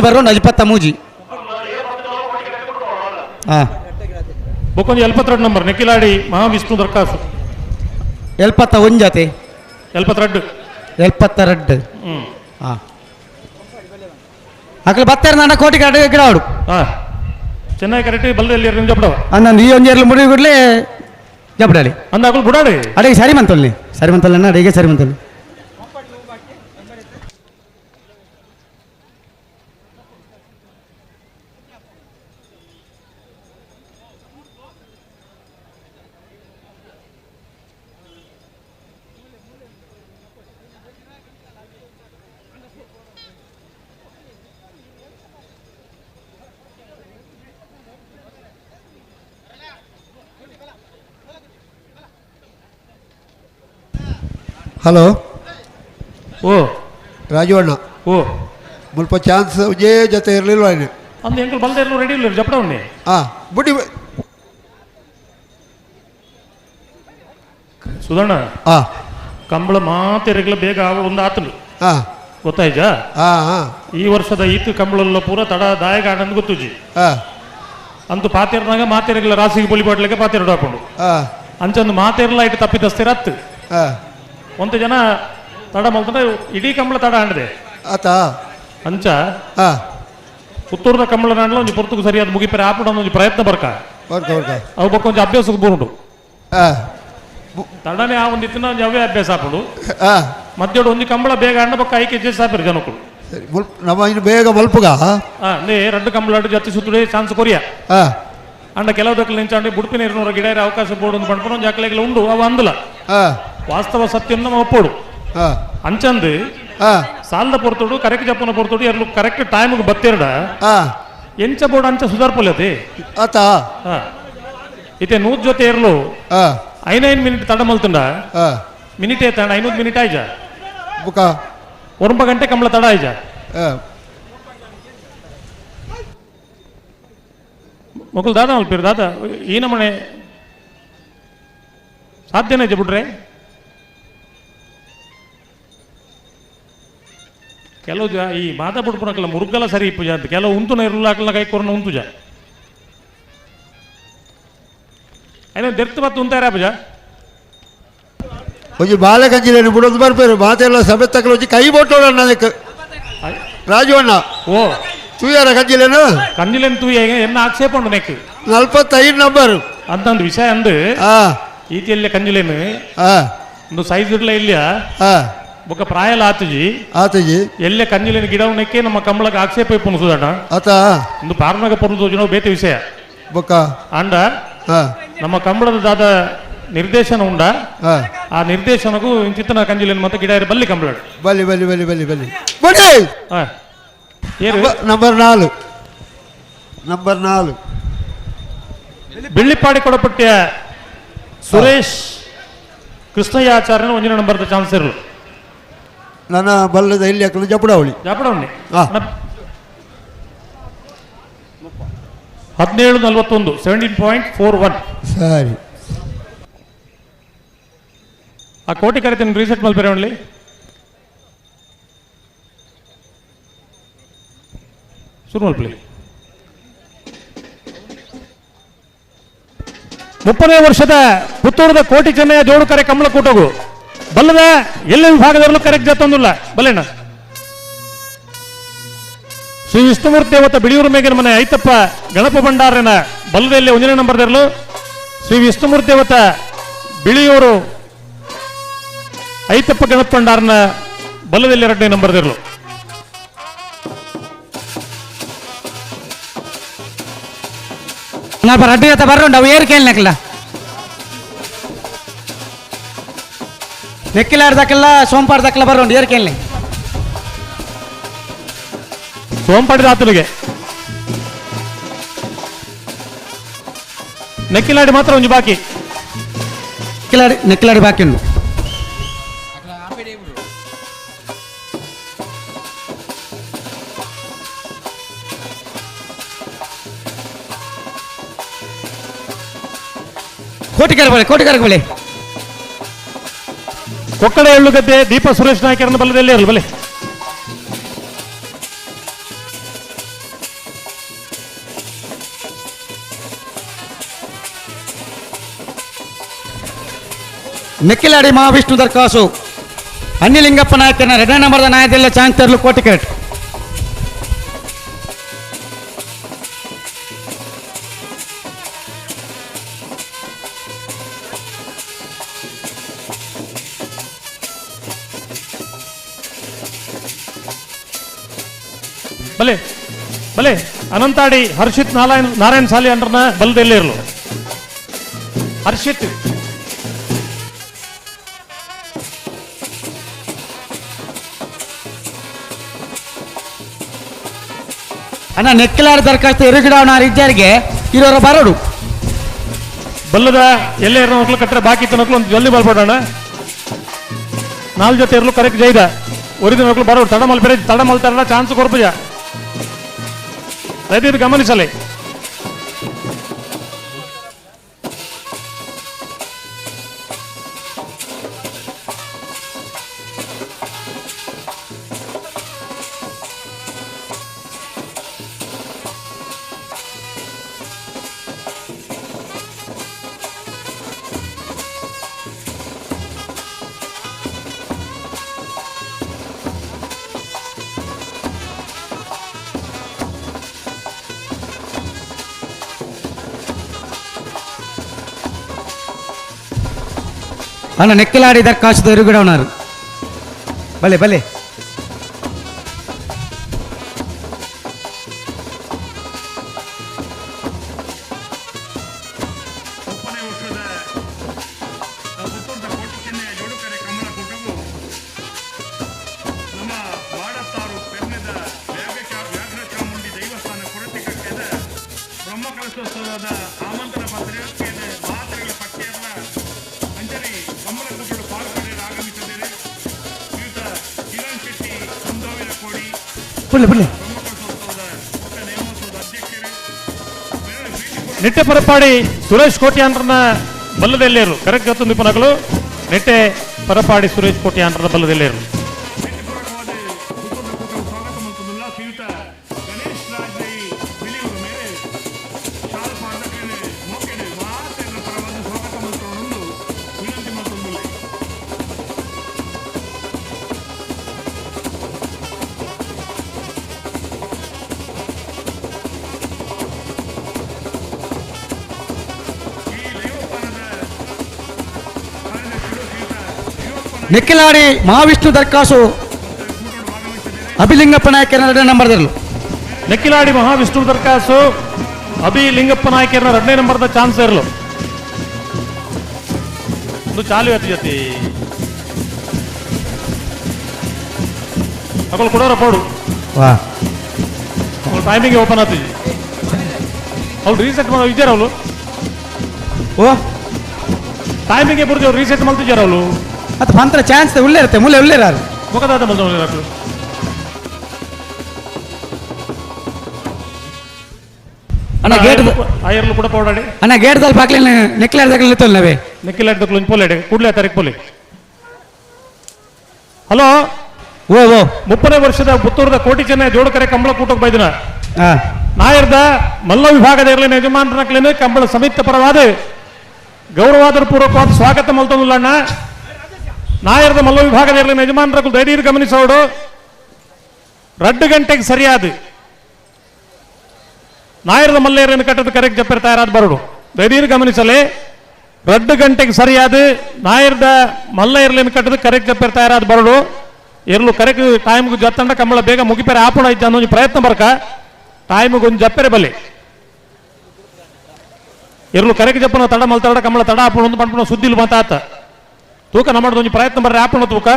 ಬರೋಣ 23 ಹಾಂ ಬೊಕ್ಕೊಂಜಿ 72 ನಂಬರ್ ನೆಕ್ಕಿಲಾಡಿ ಮಹಾವಿಷ್ಣು ದರ್ಕಾಸು 71 ಜೊತೆ 72 72 ಹ್ಞೂ ಹಾಂ ಅಕಲ್ ಬತ್ತಾರೆ ನನ್ನ ಕೋಟಿ ಗಿಡ ಗಿಡ ಹಾಂ ಚೆನ್ನೈ ಕರೆಕ್ಟ್ ಬಲ್ಲದಲ್ಲಿ ನಿಮ್ಮ ಜಪಡವ ಅಂದಂದು ಈ ಒಂಜಿ ಮುಡಿ ಕೂಡಲೇ ಜಪಡಾಡಿ ಅಂದ ಅಕಲ್ ಬುಡಾಡಿ ಅಡಿಗೆ ಸರಿ ಮಂತಲ್ಲಿ ಸರಿ ಮಂತಲ್ಲ ಅಡಿಗೆ ಸರಿ ಮಂತಲ್ಲಿ ಹಲೋ ಓ ರಾಜವಣ್ಣ ಓ ಮುಲ್ಪ ಚಾನ್ಸ್ ಒಂಜೇ ಜೊತೆ ಇರಲಿಲ್ಲ ಅಂದು ಎಂಕಲ್ ಬಲ್ದ ಇರಲು ರೆಡಿ ಇಲ್ಲ ಜಪಡ ಉಣ್ಣೆ ಹಾಂ ಬುಡಿ ಸುಧಣ್ಣ ಹಾಂ ಕಂಬಳ ಮಾತೆರೆಗಳ ಬೇಗ ಒಂದು ಆತನು ಹಾಂ ಗೊತ್ತಾಯ್ತಾ ಹಾಂ ಹಾಂ ಈ ವರ್ಷದ ಈತು ಕಂಬಳಲ್ಲ ಪೂರ ತಡ ದಾಯಕ ಆನಂದ್ ಗೊತ್ತುಜಿ ಹಾಂ ಅಂತೂ ಪಾತೆರ್ನಾಗ ಮಾತೆರೆಗಳ ರಾಸಿಗೆ ಬೊಲಿ ಬಾಟ್ಲಿಗೆ ಪಾತೆರಡು ಹಾಕೊಂಡು ಹಾಂ ಅಂಚಂದು ಮಾತೆರ್ಲ ಇಟ್ಟು ತಪ್ಪಿತಸ್ತಿರ ಹತ್ತು ಹಾಂ ಒಂದು ಜನ ತಡ ಮಲ್ತಂದ್ರೆ ಇಡೀ ಕಂಬಳ ತಡ ಆಂಡದೆ ಆತ ಅಂಚ ಹಾಂ ಪುತ್ತೂರ್ದ ಕಂಬಳ ನಾಂಡ್ಲ ಒಂಜಿ ಪೊರ್ತುಗು ಸರಿಯಾದ ಮುಗಿಪೆರೆ ಆಪುಡ ಒಂಜಿ ಪ್ರಯತ್ನ ಬರ್ಕ ಬರ್ಕ ಬರ್ಕ ಅವು ಬೊಕ್ಕ ಒಂಜಿ ಅಭ್ಯಾಸಕ್ಕೆ ಬರುಂಡು ಹಾಂ ತಡನೆ ಆ ಒಂದು ಇತ್ತಿನ ಒಂಜಿ ಅವೇ ಅಭ್ಯಾಸ ಆಪುಂಡು ಹಾಂ ಮಧ್ಯೋಡು ಒಂಜಿ ಕಂಬಳ ಬೇಗ ಅಂಡ ಬೊಕ್ಕ ಐಕೆ ಜೆ ಸಾಪಿರ್ ಜನಕ್ಕಳು ಸರಿ ಮುಲ್ಪ ನಮ್ಮ ಇನ್ನು ಬೇಗ ಮಲ್ಪುಗ ಹಾಂ ನೇ ರಡ್ಡು ಕಂಬಳ ಜೊತೆ ಸುತ್ತುಡೆ ಚಾನ್ಸ್ ಕೊರಿಯ ಹಾಂ ಅಂಡ ಕೆಲವು ದಕ್ಕಲು ನಿಂಚಾಂಡಿ ಬುಡ್ಪಿನ ಇರುನೂರ ಗಿಡ ಅವಕಾಶ ಬೋರ್ಡ್ ಒಂದು ಪಂಡ್ಪುನ ಒಂಜಿ ಅಕ್ಲೆಗ್ಲ ಉಂಡು ಅವು ಅಂದಲ ಹಾಂ ವಾಸ್ತವ ಸತ್ಯ ನಮ್ಮ ಒಪ್ಪೋಡು ಹಾಂ ಅಂಚಂದು ಹಾಂ ಸಾಲದ ಪೊರ್ತುಡು ಕರೆಕ್ಟ್ ಜಪ್ಪನ ಪೊರ್ತುಡು ಎರಡು ಕರೆಕ್ಟ್ ಟೈಮ್ಗೆ ಬತ್ತಿರಡ ಹಾಂ ಎಂಚ ಬೋರ್ಡ್ ಅಂಚ ಸುಧಾರ್ಪೊಲತಿ ಆತ ಹಾಂ ಇತ್ತೆ ನೂರು ಜೊತೆ ಇರಲು ಹಾಂ ಐನೈದು ಮಿನಿಟ್ ತಡ ಮಲ್ತುಂಡ ಹಾಂ ಮಿನಿಟ್ ಏತಾಂಡ 500 ಮಿನಿಟ್ ಆಯ್ಜ ಬುಕ ಒಂಬ ಗಂಟೆ ಕಂಬಳ ತಡ ಆಯ್ಜ ಹಾಂ ಮೊಕಲ್ ದಾದಾ ಮಲ್ಪೀರು ದಾದಾ ಈ ನಮನೆ ಸಾಧ್ಯನೇ ಬಿಡ್ರೆ ಕೆಲವು ಜ ಈ ಮಾತಾ ಬುಡ್ಪುನಕಲ್ಲ ಮುರುಗಲ ಸರಿ ಇಪ್ಪುಜ ಅಂತ ಕೆಲವು ಉಂತುನ ಇರುಲಾಕಲ್ಲ ಕೈ ಕೊರನ ಉಂತುಜ ಐನ ದೆರ್ತು ಬತ್ತು ಉಂತಾರ ಪೂಜ ಒಂಜಿ ಬಾಲೆ ಕಂಜಿಲೇನು ಬಿಡೋದು ಬರ್ಪೇರು ಮಾತೆಲ್ಲ ಸಭೆ ತಕ್ಕಲು ಒಂಜಿ ಕೈ ಬೋಟೋಣ ಅದಕ್ಕೆ ರಾಜವಣ್ಣ ಓ ತೂಯಾರ ಕಂಜಿಲೇನು ಕಂಜಿಲೇನು ತೂಯ ಎನ್ನ ಆಕ್ಷೇಪ ಉಂಡು ನೆಕ್ 45 ನಂಬರ್ ಅಂತಂದು ವಿಷಯ ಅಂದು ಹಾಂ ಈತಿಯಲ್ಲೇ ಕಂಜಿಲೇನು ಹಾಂ ಒಂದು ಸೈಜ್ ಇಡ್ಲ ಇಲ್ಲ ಹಾಂ ಬೊಕ್ಕ ಪ್ರಾಯಲ ಆತುಜಿ ಆತುಜಿ ಎಲ್ಲೇ ಕಂಜಿಲೇನು ಗಿಡ ನೆಕ್ಕೆ ನಮ್ಮ ಕಂಬಳಕ್ಕೆ ಆಕ್ಷೇಪ ಇಪ್ಪುನು ಸುಧಣ್ಣ ಆತ ಒಂದು ಪಾರ್ನಾಗ ಪೊರ್ನು ತೋಜುನ ಬೇತೆ ವಿಷಯ ಬೊಕ್ಕ ಅಂಡ ಹಾಂ ನಮ್ಮ ಕಂಬಳದ ದಾದ ನಿರ್ದೇಶನ ಉಂಡ ಹಾಂ ಆ ನಿರ್ದೇಶನಕ್ಕೂ ಇಂಚಿತ್ತನ ಕಂಜಿಲೇನು ಮತ್ತೆ ಗಿಡ ಬಲ್ಲಿ ಕಂಬಳ ಬಲ್ಲಿ ಬಲ್ಲಿ ಬಲ್ಲಿ ಬಲ್ಲಿ ಬಲ್ಲಿ ಬಡಿ ಹಾಂ ಏರು ನಂಬರ್ 4 ನಂಬರ್ 4 ಬೆಳ್ಳಿಪಾಡಿ ಕೊಡಪಟ್ಟಿಯ ಸುರೇಶ್ ಕೃಷ್ಣಯ್ಯಾಚಾರ್ಯನ ಒಂದಿನ ನಂಬರ್ದ ಚಾನ್ಸ್ ಇರಲು ನನ್ನ ಬಲ್ಲದ ಇಲ್ಲಿ ಹಾಕಲು ಜಪಡಾವಳಿ ಜಪಡಾವಳಿ 17:41 17.41 ಸರಿ ಆ ಕೋಟಿ ಕರಿತೀನಿ ರೀಸೆಟ್ ಮಲ್ಪೆರೆ ಒನ್ಲಿ ಶುರು ಮಲ್ಪಲಿ 30ನೇ ವರ್ಷದ ಪುತ್ತೂರದ ಕೋಟಿ ಚೆನ್ನಯ್ಯ ಜೋಡುಕರೆ ಕಮಲ ಕೂಟಗು ಬಲ್ಲದ ಎಲ್ಲ ವಿಭಾಗದಲ್ಲೂ ಕರೆಕ್ಟ್ ಜತ್ತೊಂದಿಲ್ಲ ಬಲ್ಲೇಣ ಶ್ರೀ ವಿಷ್ಣುಮೂರ್ತಿ ದೇವತ ಬಿಳಿಯೂರು ಮೇಗಿನ ಮನೆ ಐತಪ್ಪ ಗಣಪ ಭಂಡಾರನ ಬಲ್ಲದಲ್ಲಿ ಒಂದನೇ ನಂಬರ್ದಿರಲು ಶ್ರೀ ವಿಷ್ಣುಮೂರ್ತಿ ದೇವತ ಬಿಳಿಯೂರು ಐತಪ್ಪ ಗಣಪ ಭಂಡಾರನ ಬಲ್ಲದಲ್ಲಿ ಎರಡನೇ ನಂಬರ್ದಿರಲು ರಡ್ಡು ಜೊತೆ ಬರ್ರುಂಡು ಅವು ಏರು ಕೇಳ್ ನೆಕ್ಕಿಲಾರ್ದಕ್ಕೆಲ್ಲ ಸೋಂಪಾರ್ದಕ್ಕೆಲ್ಲ ಬರ್ರುಂಡು ಏರು ಕೇಳಲಿ ಸೋಂಪಾಡಿದ ಆತನಿಗೆ ನೆಕ್ಕಿಲಾಡಿ ಮಾತ್ರ ಒಂದು ಬಾಕಿ ನೆಕ್ಕಿಲಾಡಿ ನೆಕ್ಕಿಲಾಡಿ ಬಾಕಿ ಉಂಟು ಕೋಟಿಕರ ಬಳಿ ಕೋಟಿಕರ ಬಳಿ ಕೊಕ್ಕಡ ಎಳ್ಳುಗದ್ದೆ ದೀಪ ಸುರೇಶ್ ನಾಯ್ಕರನ್ನ ಬಲ್ಲದಲ್ಲಿ ಇರಲಿ ಬಲೆ ನೆಕ್ಕಿಲಾಡಿ ಮಹಾವಿಷ್ಣು ದರ್ಕಾಸು ಅನ್ನಿಲಿಂಗಪ್ಪ ನಾಯಕನ ಎರಡನೇ ನಂಬರ್ದ ನಾಯಕದಲ್ಲೇ ಚಾನ್ಸ್ ತರಲು ಕೋಟಿಕೆಟ್ ಬಲೆ ಬಲೆ ಅನಂತಾಡಿ ಹರ್ಷಿತ್ ನಾರಾಯಣ್ ನಾರಾಯಣ್ ಸಾಲಿ ಅಂಡ್ರನ ಬಲದಲ್ಲೇ ಇರಲು ಹರ್ಷಿತ್ ಅಣ್ಣ ನೆಕ್ಕಿಲಾಡಿ ದರಖಾಸ್ತು ಎರುಗಿಡವನ ಇದ್ದಾರಿಗೆ ಇರೋರ ಬರೋಡು ಬಲ್ಲದ ಎಲ್ಲೇ ಇರೋ ಮಕ್ಳು ಕಟ್ಟರೆ ಬಾಕಿ ಇತ್ತು ಮಕ್ಳು ಒಂದು ಜಲ್ದಿ ಬರ್ಬೇಡಣ್ಣ. ನಾಲ್ ಜೊತೆ ಇರಲು ಕರೆಕ್ಟ್ ಜೈದ ಒರಿದಿನ ಬರೋ ತಡ ಮಲ್ಪೆರೆ ತಡ ಮಲ್ತಾರಲ್ಲ ಚಾನ್ಸ್ ಕೊರ್ಪುಜ ದಯವಿಟ್ಟು ಗಮನಿಸಲಿ. ಅಣ್ಣ ನೆಕ್ಕಿಲಾಡಿ ದರ್ಖಾಸ್ತು ಎರುಗಿಡವನಾರು ಬಲೆ ಬಲೆ ನಿಟ್ಟೆ ಪರಪಾಡಿ ಸುರೇಶ್ ಕೋಟ್ಯಾಂಡ್ರನ ಬಲ್ಲದೆಲ್ಲೇರು ಕರೆಕ್ಟ್ ಗೊತ್ತು ನಿಪುಣಗಳು. ನಿಟ್ಟೆ ಪರಪಾಡಿ ಸುರೇಶ್ ಕೋಟ್ಯಾಂಡ್ರನ ಬಲ್ಲದೆಲ್ಲೇರು. ನೆಕ್ಕಿಲಾಡಿ ಮಹಾವಿಷ್ಣು ದರ್ಕಾಸು ಅಭಿಲಿಂಗಪ್ಪ ನಾಯಕರ ಎರಡನೇ ನಂಬರ್ದಲ್ಲಿ. ನೆಕ್ಕಿಲಾಡಿ ಮಹಾವಿಷ್ಣು ದರ್ಕಾಸು ಅಭಿಲಿಂಗಪ್ಪ ನಾಯಕರ ಎರಡನೇ ನಂಬರ್ದ ಚಾನ್ಸ್ ಇರಲು ಒಂದು ಚಾಲು ಆಯ್ತು ಜೊತೆ ಅಗಳು ಕೊಡೋರ ಪೋಡು ಅವ್ಳು ಟೈಮಿಂಗ್ ಓಪನ್ ಆಯ್ತು. ಅವ್ಳು ರೀಸೆಟ್ ಮಾಡೋ ಇದ್ದಾರ ಅವಳು ಓ ಟೈಮಿಂಗ್ ಬುರ್ಜಿ ಅವ್ರು ರೀಸೆಟ್ ಮಾಡ್ತಿದ್ದಾರ ಅವಳು. ಅದು ಪಂತ್ರ ಚಾನ್ಸ್ ಉಳ್ಳೇ ಇರುತ್ತೆ ಮೂಲೆ ಉಳ್ಳೇರಾರು ಮುಖದಾದ ಬಂದ ಅಣ್ಣ ಗೇಟ್ ಆಯರ್ಲು ಕೂಡ ಪೌಡಾಡಿ ಅಣ್ಣ ಗೇಟ್ ದಲ್ಪ ಹಾಕ್ಲಿ ನೆಕ್ಲಾಡ್ದಾಗಲಿ ನಿತ್ತಲ್ಲ ನಾವೇ ನೆಕ್ಕಿಲಾಡ್ದಕ್ಲು ಒಂಜಿ ಪೋಲೆ ಕೂಡಲೇ ತಾರೀಕು ಪೋಲೆ. ಹಲೋ ಓ ಓ 30ನೇ ವರ್ಷದ ಪುತ್ತೂರದ ಕೋಟಿ ಚೆನ್ನೈ ಜೋಡುಕರೆ ಕಂಬಳ ಕೂಟಕ್ಕೆ ಬೈದಿನ ನಾಯರ್ದ ಮಲ್ಲ ವಿಭಾಗದ ಇರಲಿ ಯಜಮಾನರಕ್ಲೇನು ಕಂಬಳ ಸಮಿತಿ ಪರವಾದ ಗೌರವಾದರ ಪೂರ್ವಕವಾದ ಸ್ವಾಗತ ಮಲ್ತೊಂದುಲ್ಲಣ್ಣ. ನಾಯರ್ದ ಮಲ್ಲ ವಿಭಾಗದ ಇರಲಿ ಯಜಮಾನರಕ್ಕೂ ಧೈರ್ಯ ಗಮನಿಸೋಡು. 2 ಗಂಟೆಗೆ ಸರಿಯಾದ ನಾಯರ್ದ ಮಲ್ಲೇರನ್ನು ಕಟ್ಟದ ಕರೆಕ್ಟ್ ಜಪ್ಪರ್ ತಯಾರಾದ ಬರೋಡು. ಧೈರ್ಯ ಗಮನಿಸಲಿ 2 ಗಂಟೆಗೆ ಸರಿಯಾದ ನಾಯರ್ದ ಮಲ್ಲ ಇರ್ಲಿನ ಕಟ್ಟದ ಕರೆಕ್ಟ್ ಜಪ್ಪರ್ ತಯಾರಾದ ಬರೋಡು. ಇರ್ಲು ಕರೆಕ್ಟ್ ಟೈಮ್ಗೆ ಜತ್ತಂಡ ಕಂಬಳ ಬೇಗ ಮುಗಿಪೆರೆ ಆಪಣ ಇದ್ದ ಅನ್ನೋ ಪ್ರಯತ್ನ ಬರ್ಕ ಟೈಮ್ಗೆ ಒಂದು ಜಪ್ಪೆರೆ ಬಲ್ಲಿ ಇರ್ಲು ಕರೆಕ್ಟ್ ಜಪ್ಪನ ತಡ ಮಲ್ತಡ ಕಂಬಳ ತಡ ಆಪಣ ಒಂದು ಪಂಪಣ ಸುದ್ದಿಲ್ ಮಾತಾತ ತೂಕ ನಮ್ಮ ಒಂಜಿ ಪ್ರಯತ್ನ ಬರ್ರಿ ಆಪಣ ತೂಕ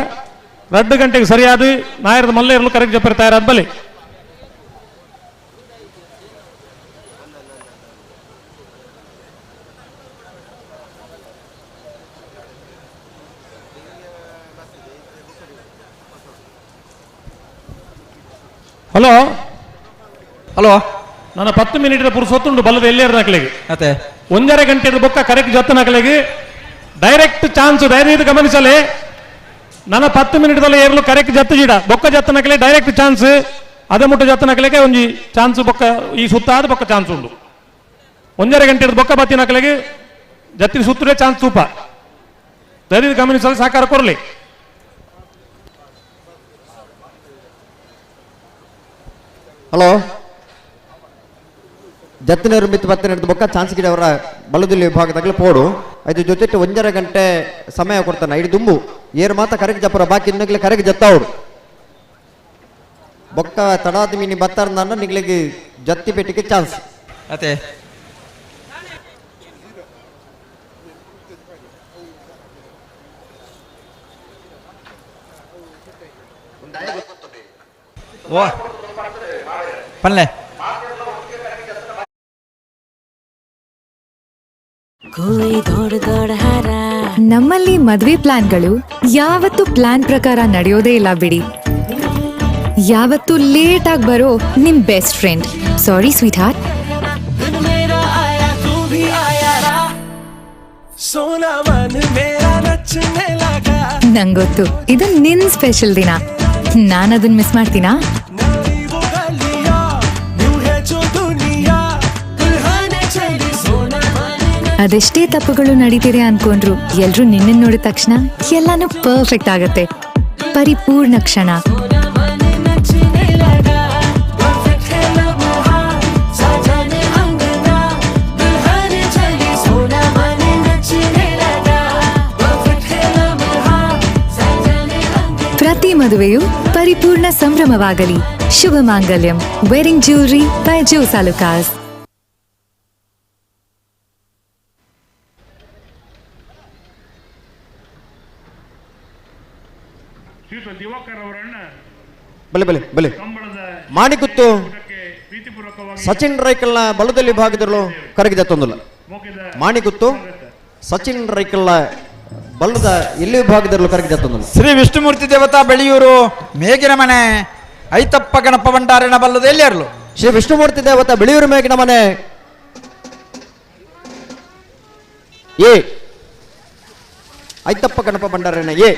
2 ಗಂಟೆಗೆ ಸರಿಯಾದ ನಾಯರ್ದ ಮಲ್ಲ ಇರಲು ಕರೆಕ್ಟ್ ಜಪ್ಪರ್ ತಯಾರಾದ ಬಲ್ಲಿ. ಹಲೋ ಹಲೋ ನನ್ನ 10 ಮಿನಿಟ್ ಪುರುಸೊತ್ತುಂಡು ಬಲ್ಲದ ಎಲ್ಲೇರು ನಕಲಿಗೆ ಅತ್ತೆ 1.5 ಗಂಟೆ ಬೊಕ್ಕ ಕರೆಕ್ಟ್ ಜೊತೆ ನಕಲಿಗೆ ಡೈರೆಕ್ಟ್ ಚಾನ್ಸ್ ಧೈರ್ಯ ಗಮನಿಸಲಿ. ನನ್ನ 10 ಮಿನಿಟ್ದಲ್ಲಿ ಏರ್ಲು ಕರೆಕ್ಟ್ ಜತ್ತ ಜಿಡ ಬೊಕ್ಕ ಜತ್ತ ನಕಲೆ ಡೈರೆಕ್ಟ್ ಚಾನ್ಸ್ ಅದೇ ಮುಟ್ಟ ಜತ್ತ ನಕಲಿಗೆ ಒಂಜಿ ಚಾನ್ಸ್ ಬೊಕ್ಕ ಈ ಸುತ್ತ ಆದ ಬೊಕ್ಕ ಚಾನ್ಸ್ ಉಂಡು. 1.5 ಗಂಟೆ ಬೊಕ್ಕ ಬತ್ತಿ ನಕಲಿಗೆ ಜತ್ತಿನ ಸುತ್ತಲೇ ಚಾನ್ಸ್ ತೂಪ ಧೈರ್ಯ ಗಮನಿಸಲು ಸಹಕಾರ ಕೊರಲಿ. ಹಲೋ ಜತ್ತಿನವರು ಮಿತ್ತು ಬತ್ತಿನ ಬೊಕ್ಕ ಚಾನ್ಸ್ ಗಿಡವರ ಬಲದಲ್ಲಿ ವಿಭಾಗದಾಗಲೇ ಪೋಡು ಐದು ಜೊತೆ 1.5 ಗಂಟೆ ಸಮಯ ಕೊಡ್ತಾನೆ. ಇಡೀ ದುಂಬು ಏರು ಮಾತ್ರ ಕರೆಗೆ ಜಪ್ಪರ ಬಾಕಿ ಇನ್ನಗ್ಲೆ ಕರೆಗೆ ಜತ್ತಾವಡು ಬೊಕ್ಕ ತಡಾದ ಮೀನಿ ಬತ್ತಾರ ನಿಗ್ಲಿಗೆ ಜತ್ತಿ ಪೆಟ್ಟಿಗೆ ಚಾನ್ಸ್ ಅತ್ತೆ ಓ ಪಲ್ಲೆ कोई दौड़ दौड़ हारा ನಮ್ಮಲ್ಲಿ ಮದುವೆ ಪ್ಲಾನ್ಗಳು ಯಾವತ್ತೂ ಪ್ಲಾನ್ ಪ್ರಕಾರ ನಡೆಯೋದೇ ಇಲ್ಲ ಬಿಡಿ. ಯಾವತ್ತೂ ಲೇಟ್ ಆಗಿ ಬರೋ ನಿಮ್ best friend. Sorry sweetheart. ನಂಗೊತ್ತು ಇದು ನಿನ್ ಸ್ಪೆಷಲ್ ದಿನ. ನಾನು ಅದನ್ನ ಮಿಸ್ ಮಾಡ್ತೀನಾ? ಅದೆಷ್ಟೇ ತಪ್ಪುಗಳು ನಡೀತಿದೆ ಅನ್ಕೊಂಡ್ರು ಎಲ್ರೂ ನಿನ್ನನ್ನು ನೋಡಿದ ತಕ್ಷಣ ಎಲ್ಲಾನು ಪರ್ಫೆಕ್ಟ್ ಆಗತ್ತೆ. ಪರಿಪೂರ್ಣ ಕ್ಷಣ. ಪ್ರತಿ ಮದುವೆಯು ಪರಿಪೂರ್ಣ ಸಂಭ್ರಮವಾಗಲಿ. ಶುಭ ಮಾಂಗಲ್ಯಂ. Wedding jewellery by Jos Alukkas. ಬಲೆ ಬಲೆ ಬಲೆ ಮಾಣಿಗುತ್ತು ಸಚಿನ್ ರೈಕಲ್ನ ಬಲದಲ್ಲಿ ಭಾಗದಲ್ಲೂ ಕರಗಿದ ತೊಂದಲ್ಲ. ಮಾಣಿಗುತ್ತು ಸಚಿನ್ ರೈಕಲ್ನ ಬಲದ ಎಲ್ಲಿ ಭಾಗದಲ್ಲೂ ಕರಗಿದ ತೊಂದಲ್ಲ. ಶ್ರೀ ವಿಷ್ಣುಮೂರ್ತಿ ದೇವತಾ ಬೆಳೆಯೂರು ಮೇಗಿನ ಮನೆ ಐತಪ್ಪ ಗಣಪ ಭಂಡಾರಿನ ಬಲ್ಲದ ಎಲ್ಲಿಯರ್ಲು. ಶ್ರೀ ವಿಷ್ಣುಮೂರ್ತಿ ದೇವತಾ ಬೆಳೆಯೂರು ಮೇಗಿನ ಮನೆ ಎ ಐತಪ್ಪ ಗಣಪ ಭಂಡಾರಿನ ಎ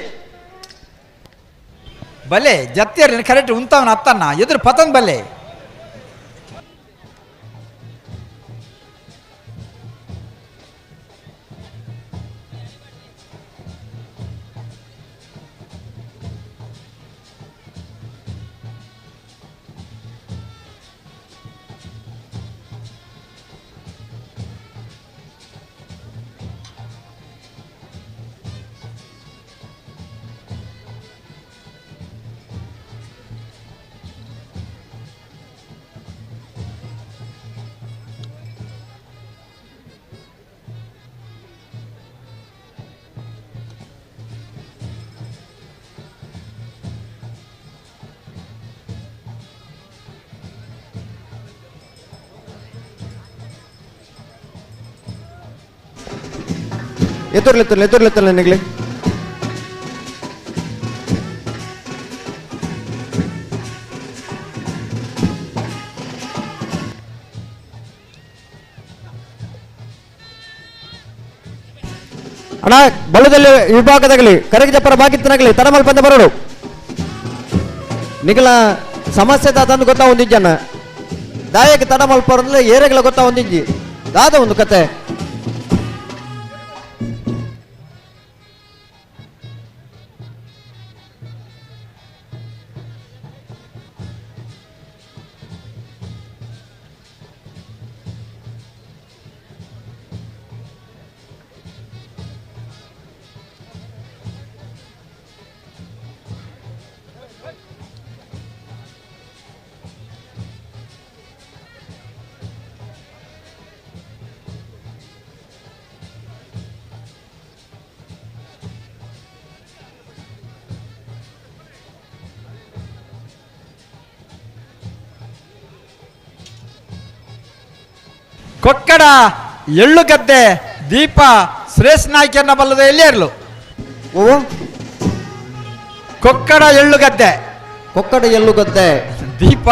ಬಲೆ ಜತ್ತಿಯರ್ಲಿ ಕರೆಕ್ಟ್ ಉಂತವನ ಅತ್ತನ್ನ ಎದುರು ಪತನ್ ಬಲೆ. ಎದುರ್ಲೆತ್ತಲ್ಲ ಎದುರ್ಲೆತ್ತಲ್ಲ ನಿಗಲಿ. ಅಣ್ಣ ಬಲದಲ್ಲಿ ವಿಭಾಗದಾಗಲಿ ಕರಗಿಜಪ್ಪರ ಬಾಗಿತ್ತನಾಗಲಿ ತಡಮಲ್ ಬಂದ ಬರೋಡು ನಿಗಲ ಸಮಸ್ಯೆ ದಾದಂದು ಗೊತ್ತಾ ಒಂದಿಂಜನ ದಾಯಕ ತಡಮಲ್ಪರಂದ್ರೆ ಏರೆಗಳ ಗೊತ್ತಾ ಒಂದಿಂಜಿ ದಾದ ಒಂದು ಕತೆ. ಕೊಕ್ಕಡ ಎಳ್ಳುಗದ್ದೆ ದೀಪ ಶ್ರೇಷ್ಠ ನಾಯ್ಕರನ್ನ ಬಲ್ಲದ ಎಲ್ಲಿಯರ್ಲು. ಓ ಕೊಕ್ಕಡ ಎಳ್ಳುಗದ್ದೆ ಕೊಕ್ಕಡ ಎಳ್ಳುಗದ್ದೆ ದೀಪ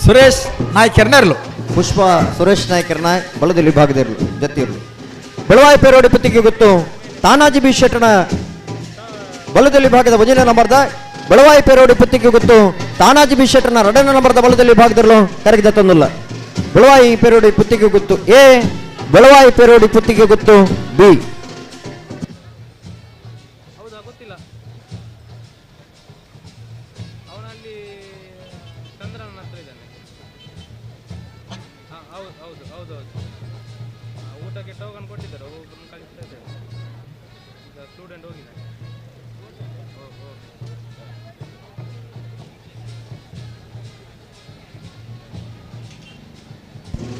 ಸುರೇಶ್ ನಾಯ್ಕರ್ನರ್ಲು. ಪುಷ್ಪ ಸುರೇಶ್ ನಾಯ್ಕರ್ನ ಬಲದಲ್ಲಿ ಭಾಗದಿರಲು ಜತ್ತಿರಲು. ಬೆಳವಾಯಿ ಪೇರೋಡಿ ಪತ್ತಿಗೆ ಗೊತ್ತು ತಾನಾಜಿ ಬಿ ಶೆಟ್ಟನ ಬಲದಲ್ಲಿ ಭಾಗದ ವಜನ ನಂಬರ್ದ ಬೆಳವಾಯಿ ಪೇರೋಡಿ ಪತ್ತಿಗೆ ಗೊತ್ತು ತಾನಾಜಿ ಬಿ ಶೆಟ್ಟನ ಎರಡನೇ ನಂಬರ್ದ ಬಲದಲ್ಲಿ ಭಾಗದಿರಲು ಕರಗಿದ ತಂದಿಲ್ಲ. ಬೆಳವಾಯಿ ಪೇರೋಡಿ ಪುತ್ತಿಗೆ ಗೊತ್ತು ಎ, ಬೆಳವಾಯಿ ಪೇರೋಡಿ ಪುತ್ತಿಗೆ ಗೊತ್ತು ಬಿ.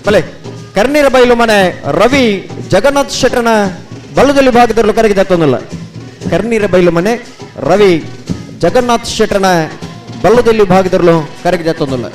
ಬಲೆ ಕರ್ನೀರ ಬೈಲು ಮನೆ ರವಿ ಜಗನ್ನಾಥ್ ಶೆಟ್ಟರನ ಬಲದಲ್ಲಿ ಭಾಗದಲ್ಲೂ ಕರಗಿದ ತೊಂದಲ್ಲ. ಕರ್ನೀರ ಬೈಲು ಮನೆ ರವಿ ಜಗನ್ನಾಥ್ ಶೆಟ್ಟರನ ಬಲ್ಲದಲ್ಲಿ ಭಾಗದಲ್ಲೂ ಕರಗಿದ ತೊಂದಲ್ಲ.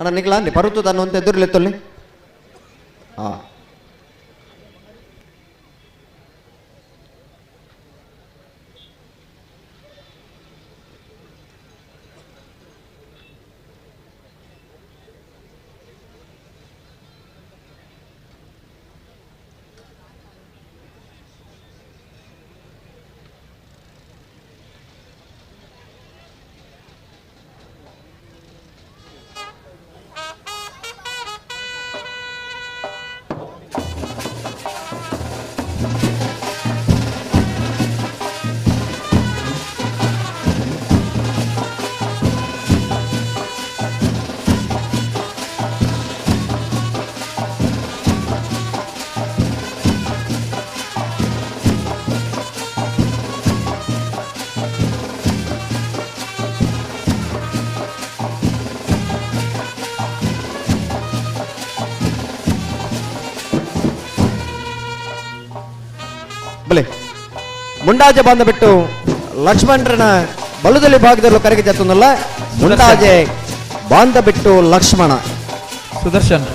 ಅಣ್ಣ ನಿಗ್ಲ ಅಂದೆ ಪರುತು ತನ್ನ ಅಂತ ಎದುರ್ಲೆತ್ತೊಲ್ಲಿ. ಹಾಂ ಬಲೆ ಮುಂಡಾಜೆ ಬಂದ ಬಿಟ್ಟು ಲಕ್ಷ್ಮಣರನ ಬಲದಲ್ಲಿ ಭಾಗದಲ್ಲೂ ಕರೆಗೆ ಜತ್ತೊಂದಲ್ಲ. ಮುಂಡಾಜೆ ಬಾಂಧ ಬಿಟ್ಟು ಲಕ್ಷ್ಮಣ ಸುದರ್ಶನ್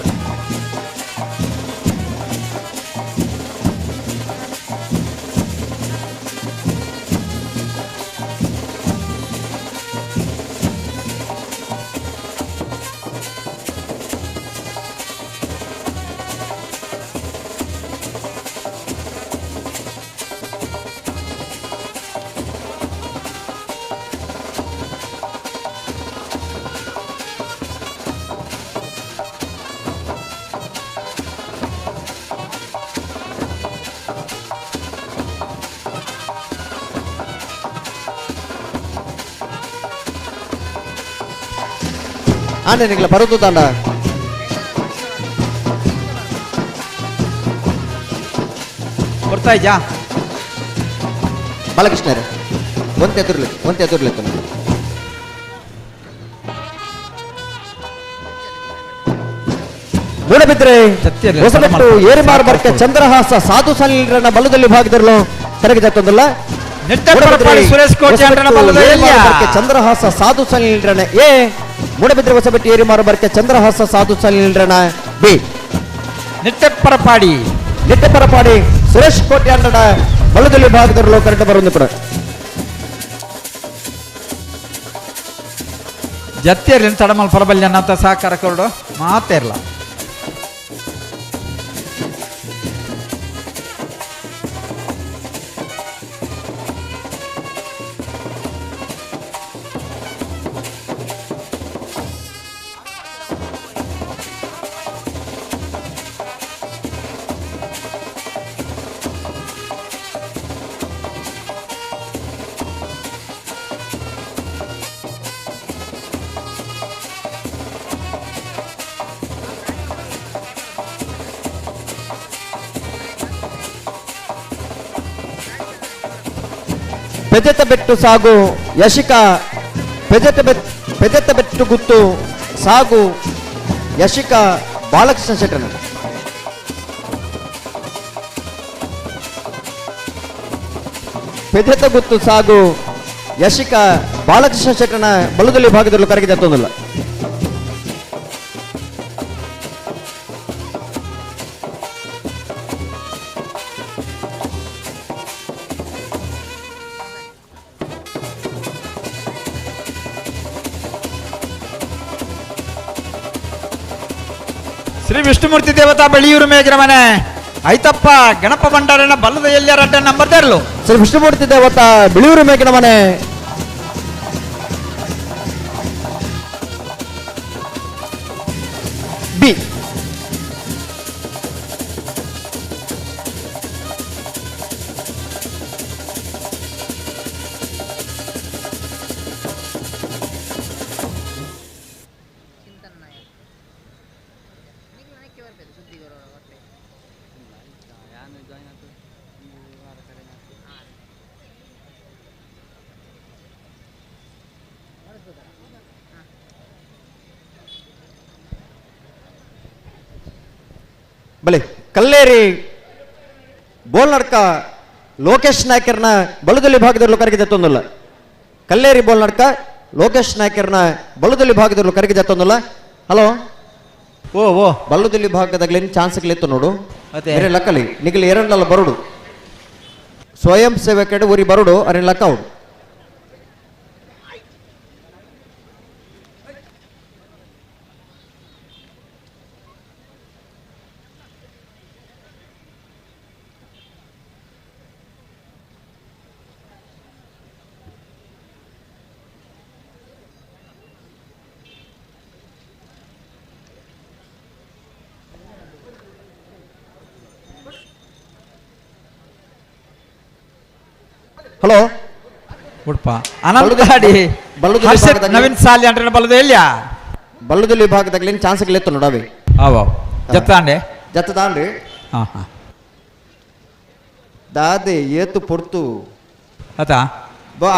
ಆನೆ ಬರುತ್ತು ತಾಂಡ ಬರ್ತಾ ಇದ್ಯಾ ಬಾಲಕೃಷ್ಣರೇ ಒಂತೆ ಎದುರ್ಲಿ ಒಂತೆ ಎದುರ್ಲಿ. ಮೂಡಬಿದ್ರೆ ಹೊಸಬೆಟ್ಟು ಏರಿಮಾರು ಬರ್ಕೆ ಚಂದ್ರಹಾಸ ಸಾಧು ಸಲೀಲರನ್ನ ಬಲದಲ್ಲಿ ಭಾಗದಿರಲು ಕರೆಗೆ ಜತ್ತೊಂದಲ್ಲ. ಚಂದ್ರಹಾಸ ಸಾಧು ಸಲೀಲರನ್ನ ಎ ಮೂಡಬಿದ್ರೆ ಹೊಸಬೆಟ್ಟು ಏರಿಮಾರು ಬರ್ಕೆ ಚಂದ್ರಹಾಸ ಸಾಧು ಸಲೀಲರನ್ನ ಬಿ ನಿಟ್ಟೆಪ್ಪರಪಾಡಿ ನಿಟ್ಟೆಪ್ಪರಪಾಡಿ ಸುರೇಶ್ ಕೋಟೆ ಅಂಡನ ಬಲದಲ್ಲಿ ಭಾಗದಿರಲು ಕರೆಂಟ್ ಬರುವುದು ಕೂಡ ಜತ್ತಿಯರ್ಲಿನ ತಡಮಲ್ ಪರಬಲ್ಯನ್ನಂತ ಸಹಕಾರ ಕೊರಡು ಮಾತೇ ಇರಲ್ಲ. ಪೆಜೆತ ಬೆಟ್ಟು ಸಾಗು ಯಶಿಕಾ ಪೆಜೆತ ಬೆಟ್ಟು ಗುತ್ತು ಸಾಗು ಯಶಿಕಾ ಬಾಲಕೃಷ್ಣ ಶೆಟ್ಟನ. ಪೆಜೆತ ಗುತ್ತು ಸಾಗು ಯಶಿಕಾ ಬಾಲಕೃಷ್ಣ ಶೆಟ್ಟನ ಬಲದಲ್ಲಿ ಭಾಗದಲ್ಲಿ ಕರಗಿದೆ ಅಂತೊಂದಿಲ್ಲ. ಶ್ರೀ ವಿಷ್ಣುಮೂರ್ತಿ ದೇವತಾ ಬೆಳಿಯೂರು ಮೇಜಿನ ಮನೆ ಐತಪ್ಪ ಗಣಪ ಭಂಡಾರನ ಬಲ್ಲದ ಎಲ್ಲರ ಅಡ್ಡ ನಂಬರ್ ತರಲು. ಶ್ರೀ ವಿಷ್ಣುಮೂರ್ತಿ ದೇವತಾ ಬಿಳಿಯೂರು ಮೇಗಿನ ಮನೆ ಬಿ ಬಲೆ ಕಲ್ಲೇರಿ ಬೋಲ್ನಡ್ಕ ಲೋಕೇಶ್ ನಾಯ್ಕರ್ನ ಬಲದಲ್ಲಿ ಭಾಗದಲ್ಲಿ ಕರಗಿದೆ ತೊಂದಲ್ಲ. ಕಲ್ಲೇರಿ ಬೋಲ್ನಡ್ಕ ಲೋಕೇಶ್ ನಾಯ್ಕರ್ನ ಬಲದಲ್ಲಿ ಭಾಗದಲ್ಲಿ ಕರಗಿದೆ ತೊಂದಲ್ಲ. ಹಲೋ ಓ ಓ ಬಲ್ಲುದಲ್ಲಿ ಭಾಗದಾಗ್ಲೇನು ಚಾನ್ಸ್ಗಳಿತ್ತು ನೋಡು. ಅದೇ. ಬೇರೆ ಲಕ್ಕಲಿ ನಿಗಲಿ ಎರಡಲ್ಲ ಬರುಡು ಸ್ವಯಂ ಸೇವಕಡೆ ಊರಿ ಬರುಡು ಅರೆ ಲಕ್ಕ ಅವಡು. ಹಲೋ ಉಡುಪ ಅನಂತಗಾಡಿ ಹರ್ಷತ್ ನವೀನ್ ಸಾಲಿ ಅಂದ್ರೆ ಬಲ್ಲದ ಎಲ್ಲಿಯಾ? ಬಲ್ಲದಲ್ಲಿ ಭಾಗದಾಗ್ಲೇನು ಚಾನ್ಸ್ಗಳಿತ್ತು ನೋಡವೆ. ಅವ ಜತ್ತಾಂಡೆ ಜತ್ತದಾಂಡ್ರಿ. ಹಾ ಹಾ ದಾದೆ ಏತು ಪೊರ್ತು ಆತ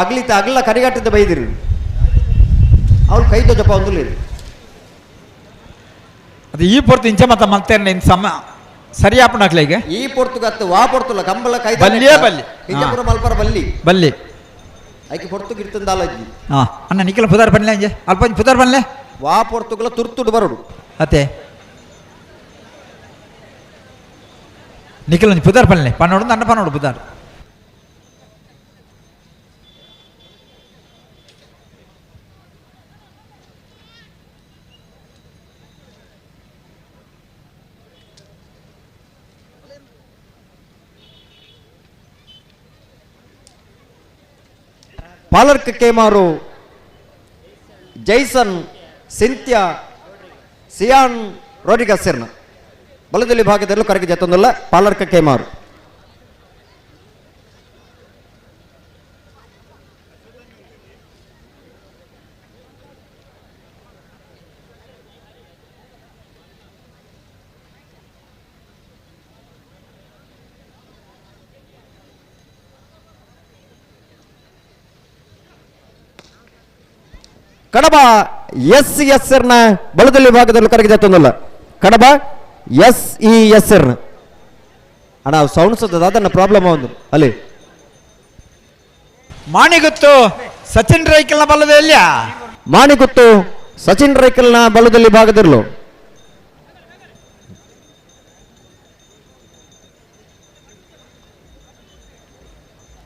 ಅಗ್ಲಿತ ಅಗ್ಲ ಕರಿಗಟ್ಟದ ಬೈದಿರಿ ಅವ್ರು ಕೈ ತೋಜಪ್ಪ ಒಂದು ಅದು ಈ ಪೊರ್ತು ಇಂಚ ಮತ್ತ ಮಲ್ತೇನೆ ಇನ್ ಸಮ ಸರಿಯಾಪಣಕ್ಲೆ ಈಗ ಈ ಪೊರ್ತುಗತ್ತು ವಾ ಪೊರ್ತುಲ ಕಂಬಳ ಕೈ ಬಲ್ಲಿಯೇ ಬಲ್ಲಿ. ಇಂಚಪುರ ಮಲ್ಪರ ಬಲ್ಲಿ ಬಲ್ಲಿ ಐಕೆ ಪೊರ್ತು ಗಿರ್ತಂದಾಲಜ್ಜಿ. ಹಾ ಅಣ್ಣ ನಿಖಿಲ ಪುದಾರ್ ಬನ್ಲೆ ಅಂಜೆ ಅಲ್ಪ ಪುದಾರ್ ಬನ್ಲೆ ವಾ ಪೊರ್ತುಗಲ ತುರ್ತುಡು ಬರೋಡು ಅತ್ತೆ ನಿಖಿಲ್ ಒಂಜಿ ಪುದಾರ್ ಪನ್ಲೆ ಪನ್ನೋಡು ಅಣ್ಣ ಪನ್ನೋಡು ಪುದಾರ್. ಪಾಲರ್ಕ ಕೇಮಾರು ಜೈಸನ್ ಸಿಂತ್ಯಾ ಸಿಯಾನ್ ರೋಡಿಗಸ್ ಬಲದಲ್ಲಿ ಭಾಗದಲ್ಲೂ ಕರಗಿ ಜತ್ತೊಂದಲ್ಲ ಪಾಲರ್ಕ ಕೇಮಾರು. ಕಡಬ ಎಸ್ ಎಸ್ ನ ಬಲದಲ್ಲಿ ಭಾಗದಲ್ಲಿ ಕರಗಿ ಜತ್ತೊಂದಲ್ಲ ಕಡಬ ಎಸ್ ಇ ಎಸ್ ನ ಅಣ್ಣ ಸೌಂಡ್ ಸತ್ತದ ಅದನ್ನ ಪ್ರಾಬ್ಲಮ್ ಒಂದು ಅಲ್ಲಿ. ಮಾಣಿಗುತ್ತು ಸಚಿನ್ ರೈಕಲ್ನ ಬಲ್ಲದ ಎಲ್ಲಿಯಾ? ಮಾಣಿಗುತ್ತು ಸಚಿನ್ ರೈಕಲ್ನ ಬಲದಲ್ಲಿ ಭಾಗದಿರಲು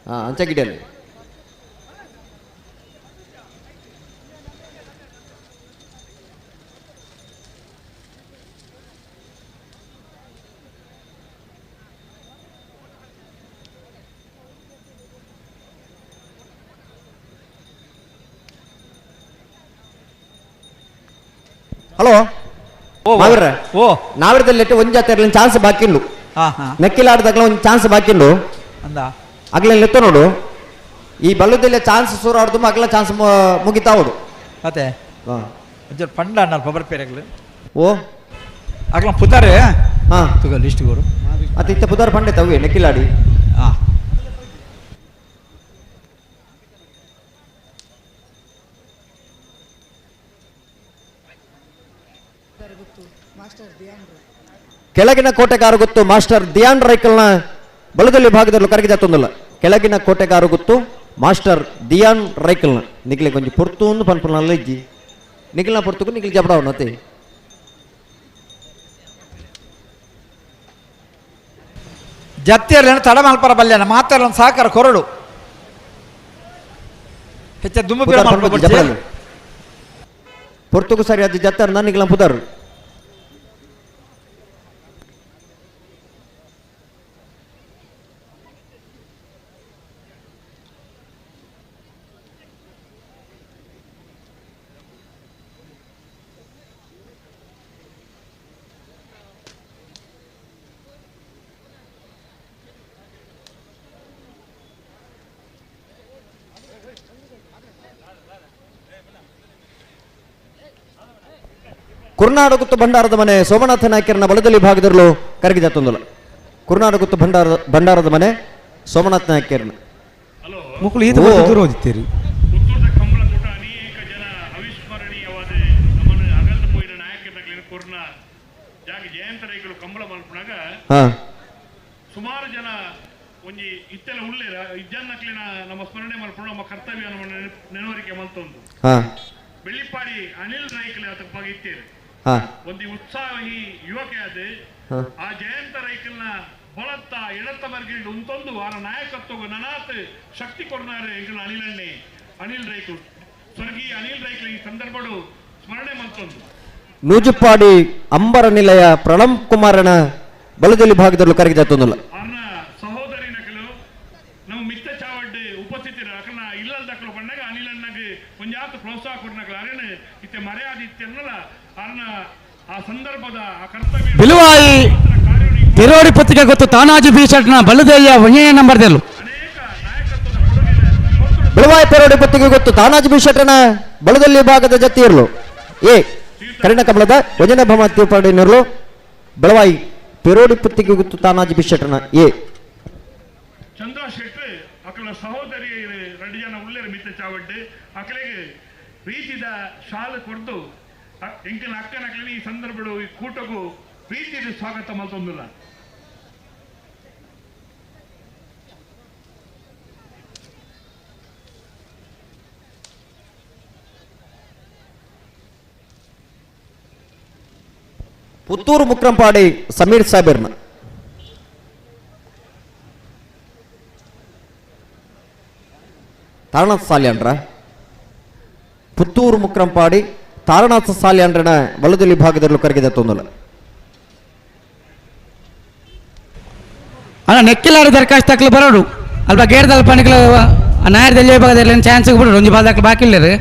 ಹಾ ಅಂಚಗಿಡಿಯಲ್ಲಿ. ಹಲೋ ಮಾವಿರ ಓ ನಾವಿರದಲ್ಲಿ ಒಂಜ್ ಜಾತಿ ಚಾನ್ಸ್ ಬಾಕಿ ಉಂಡು. ಹಾ ಹಾ ನೆಕ್ಕಿಲಾಡ್ದಾಗ್ಲ ಒಂದು ಚಾನ್ಸ್ ಬಾಕಿ ಉಂಡು. ಅಂದ ಅಗ್ಲ ಲೆತ್ತ ನೋಡು ಈ ಬಲ್ಲದಲ್ಲಿ ಚಾನ್ಸ್ ಸೂರು ಆಡ್ದು ಅಗ್ಲ ಚಾನ್ಸ್ ಮುಗಿತಾವಡು. ಅದೇ ಹಾ ಒಂಚೂರು ಪಂಡ ಅಣ್ಣ ಬರ್ಪೇರಗ್ಲು ಓ ಅಗ್ಲ ಪುತಾರೆ ಹಾ ತುಗ ಲಿಸ್ಟ್ ಗೋರು ಅತ್ತ ಇತ್ತ ಪುದಾರ್ ಪಂಡೆ ತವ್ವೆ ನೆಕ್ಕಿಲಾಡಿ. ಹಾ ಕೆಳಗಿನ ಕೋಟೆಗಾರ ಗೊತ್ತು ಮಾಸ್ಟರ್ ದಿಯಾನ್ ರೈಕಲ್ನ ಬಲದಲ್ಲಿ ಭಾಗದಲ್ಲಿ ಕರಗಿ ಜತ್ತೊಂದಲ್ಲ ಕೆಳಗಿನ ಕೋಟೆಗಾರ ಗೊತ್ತು ಮಾಸ್ಟರ್ ದಿಯಾನ್ ರೈಕಲ್ನ ನಿಗ್ಲಿ ಕೊಂಚ ಪೊರ್ತು ಒಂದು ಪನ್ಪುನ ಇಜ್ಜಿ ನಿಖಿಲ್ನ ಪೊರ್ತುಕು ನಿಖಿಲ್ ಜಬಡವನು ಅತ್ತೆ. ಜತ್ತಿಯರ್ಲೇನು ತಡ ಮಲ್ಪರ ಬಲ್ಯನ ಮಾತಾಡೋಣ ಸಾಕಾರ ಕೊರಡು ಹೆಚ್ಚ ದುಂಬು ಬೀರ ಮಲ್ಪ ಬೊಡ್ಚಿ. ಪೊರ್ತುಕು ಸರಿ ಅದು ಜತ್ತಾರ ನಿಖಿಲ ಪುದಾರು. ಕುರ್ನಾಡಗುತ್ತು ಭಂಡಾರದ ಮನೆ ಸೋಮನಾಥ ನಾಯ್ಕರನ ಬಲದಲ್ಲಿ ಭಾಗದಲ್ಲೂ ಕರಗಿ ಜತ್ತೊಂದಲ್ಲ ಕುರ್ನಾಡಗುತ್ತು ಭಂಡಾರದ ಮನೆ ಸೋಮನಾಥ ನಾಯ್ಕರನ ಮುಕ್ಕಳು ಈತ ದೂರ ಓದಿತ್ತೀರಿ. ಸುಮಾರು ಜನ ಒಂಜಿ ಇತ್ತೆಲ್ಲ ಉಳ್ಳೇರ ಇಜ್ಜನ್ನಕ್ಲಿನ ನಮ್ಮ ಸ್ಮರಣೆ ಮಲ್ಪುಣ ನಮ್ಮ ಕರ್ತವ್ಯ ನಮ್ಮ ನೆನವರಿಕೆ ಮಲ್ತೊಂದು ಬೆಳ್ಳಿಪ್ಪಾಡಿ ಅನಿಲ್ ರೈಕ್ಲೆ ಆತಪ್ಪಾಗಿ ಇತ್ತೇರು. ಹಾ. ಒಂದು ಉತ್ಸಾಹಿ ಯುವಕ ಆ ಜಯಂತ ರೈಕಲ್ನ ಬಲತ್ತ ಎಡತ್ತ ಬರ್ಗಿಲ್ಡು ಉಂತೊಂದು ಆರ ನಾಯಕತ್ವ ನನಾತ್ ಶಕ್ತಿ ಕೊರ್ನಾರೆ ಎಂಕಲ್ನ ಅನಿಲಣ್ಣೆ ಅನಿಲ್ ರೈಕುಲ್ ಸ್ವರ್ಗೀಯ ಅನಿಲ್ ರೈಕಲ್ ಈ ಸಂದರ್ಭಡು ಸ್ಮರಣೆ ಮಂತೊಂದು. ನೂಜುಪ್ಪಾಡಿ ಅಂಬರ ನಿಲಯ ಪ್ರಣಮ್ ಕುಮಾರನ ಬಲದಲ್ಲಿ ಭಾಗದಲ್ಲಿ ಕರಗಿ ಜತ್ತೊಂದಿಲ್ಲ. ಅರ್ನ ಸಹೋದರಿ ನಕಲು ನಮ್ಮ ಮಿತ್ತ ಚಾವಡ್ಡು ಉಪಸ್ಥಿತರ ಅಕಲ್ನ ಇಲ್ಲಲ್ ದಕ್ಕಲು ಪಂಡಾಗ ಅನಿಲಣ್ಣಗೆ ಒಂಜಾತ ಪ್ರೋತ್ಸಾಹ ಕೊರ್ನಕಲು ಅರೇನು ಇತ್ತೆ ಮರ್ಯಾದಿತ್ತೆನ್ನಲ ಅರ್ನ ಆ ಸಂದರ್ಭದ ಆ ಕರ್ತವ್ಯ ಬಿಲುವಾಯಿ ತಿರೋಡಿ ಪತ್ರಿಕೆ ಗೊತ್ತು ತಾನಾಜಿ ಬಿ ಶರ್ಟ್ನ ಬಲ್ಲದೇಯ ಒಂಜನೇ ನಂಬರ್ ದೆಲ್ಲು. ಬಿಳುವಾಯಿ ಪೆರೋಡಿ ಪತ್ತಿಗೆ ಗೊತ್ತು ತಾನಾಜಿ ಬಿ ಶೆಟ್ಟನ ಬಲದಲ್ಲಿ ಭಾಗದ ಜೊತೆ ಇರಲು ಎ ಕರಿಣ ಕಮಲದ ಒಂಜನೇ ಭಮ ತೀರ್ಪಾಡಿ ನಿರಲು ಬೆಳವಾಯಿ ಪೆರೋಡಿ ಪತ್ತಿಗೆ ಗೊತ್ತು ತಾನಾಜಿ ಬಿ ಶೆಟ್ಟನ ಎ. ಚಂದ್ರ ಶೆಟ್ರು ಅಕಲ ಸಹೋದರಿ ಎರಡು ಜನ ಉಳ್ಳೇರು ಮಿತ್ತ ಚಾವಡ್ಡು ಅಕಲೆಗೆ ಪ್ರೀತಿದ ಶಾಲು ಕೊಡ್ದು ಎಂಕನ ಅಕ್ಕನ ಅಕಲಿನ ಈ ಸಂದರ್ಭಡು ಈ ಕೂಟಕ್ಕೂ ಪ್ರೀತಿದ ಸ್ವಾಗತ ಮಲ್ತೊಂದಿಲ್ಲ. ಪುತ್ತೂರು ಮುಕ್ರಂಪಾಡಿ ಸಮೀರ್ ಸಾಬೀರ್ನ ತಾರನಾಥ ಸಾಲ್ಯಾಂಡ್ರ ಪುತ್ತೂರು ಮುಕ್ರಂಪಾಡಿ ತಾರನಾಥ ಸಾಲ್ಯಾಂಡ್ರನ ಬಲದಲ್ಲಿ ಭಾಗದಲ್ಲಿ ಕರಗಿದೆ ತೊಂದಲ್ಲ. ಅಣ್ಣ ನೆಕ್ಕಿಲಾರಿ ದರಖಾಸ್ತು ಹಾಕ್ಲು ಬರೋಡು ಅಲ್ಪ ಗೇಡ್ದಲ್ಪ ನಿಕ್ಲು ನಾಯರ್ದಲ್ಲಿ ಭಾಗದಲ್ಲಿ ಚಾನ್ಸ್ ಬಿಡೋಡು ಒಂಜಿ ಬಾಲ್ ದಾಖಲು ಬಾಕಿ ಇಲ್ಲ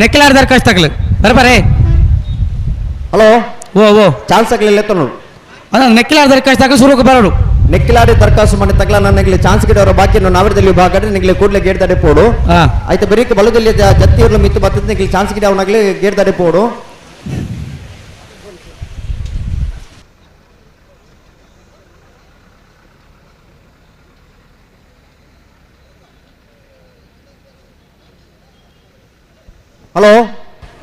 ನೆಕ್ಕಿಲಾರಿ ದರಖಾಸ್ತು ಹಾಕ್ಲು ಬರಬರೇ. ಹಲೋ ಓ ಓ ಚಾನ್ಸ್ ಆಗಲಿಲ್ಲ ನೋಡು. ಅಲ್ಲ ನೆಕ್ಕಿಲಾರಿ ದರಖಾಸ್ತು ಹಾಕಲು ಸುರುಕು ಬರೋಡು. ನೆಕ್ಕಿಲಾರಿ ದರಖಾಸ್ತು ಮಾಡಿ ತಗ್ಲ ನನಗೆ ಚಾನ್ಸ್ ಗಿಡವರ ಬಾಕಿ ನಾವಿರದಲ್ಲಿ ಭಾಗ ನಿಂಗೆ ಕೂಡಲೇ ಗೇಟ್ ತಡೆ ಪೋಡು. ಆಯ್ತು ಬರೀಕ್ ಬಲದಲ್ಲಿ ಜತ್ತಿ ಇರಲು ಮಿತ್ತು ಬರ್ತದೆ ನಿಂಗೆ ಚಾನ್ಸ್ ಗಿಡ ಅವನಾಗ್ಲಿ ಗೇಟ್ ತಡೆ ಪೋಡು. ಹಲೋ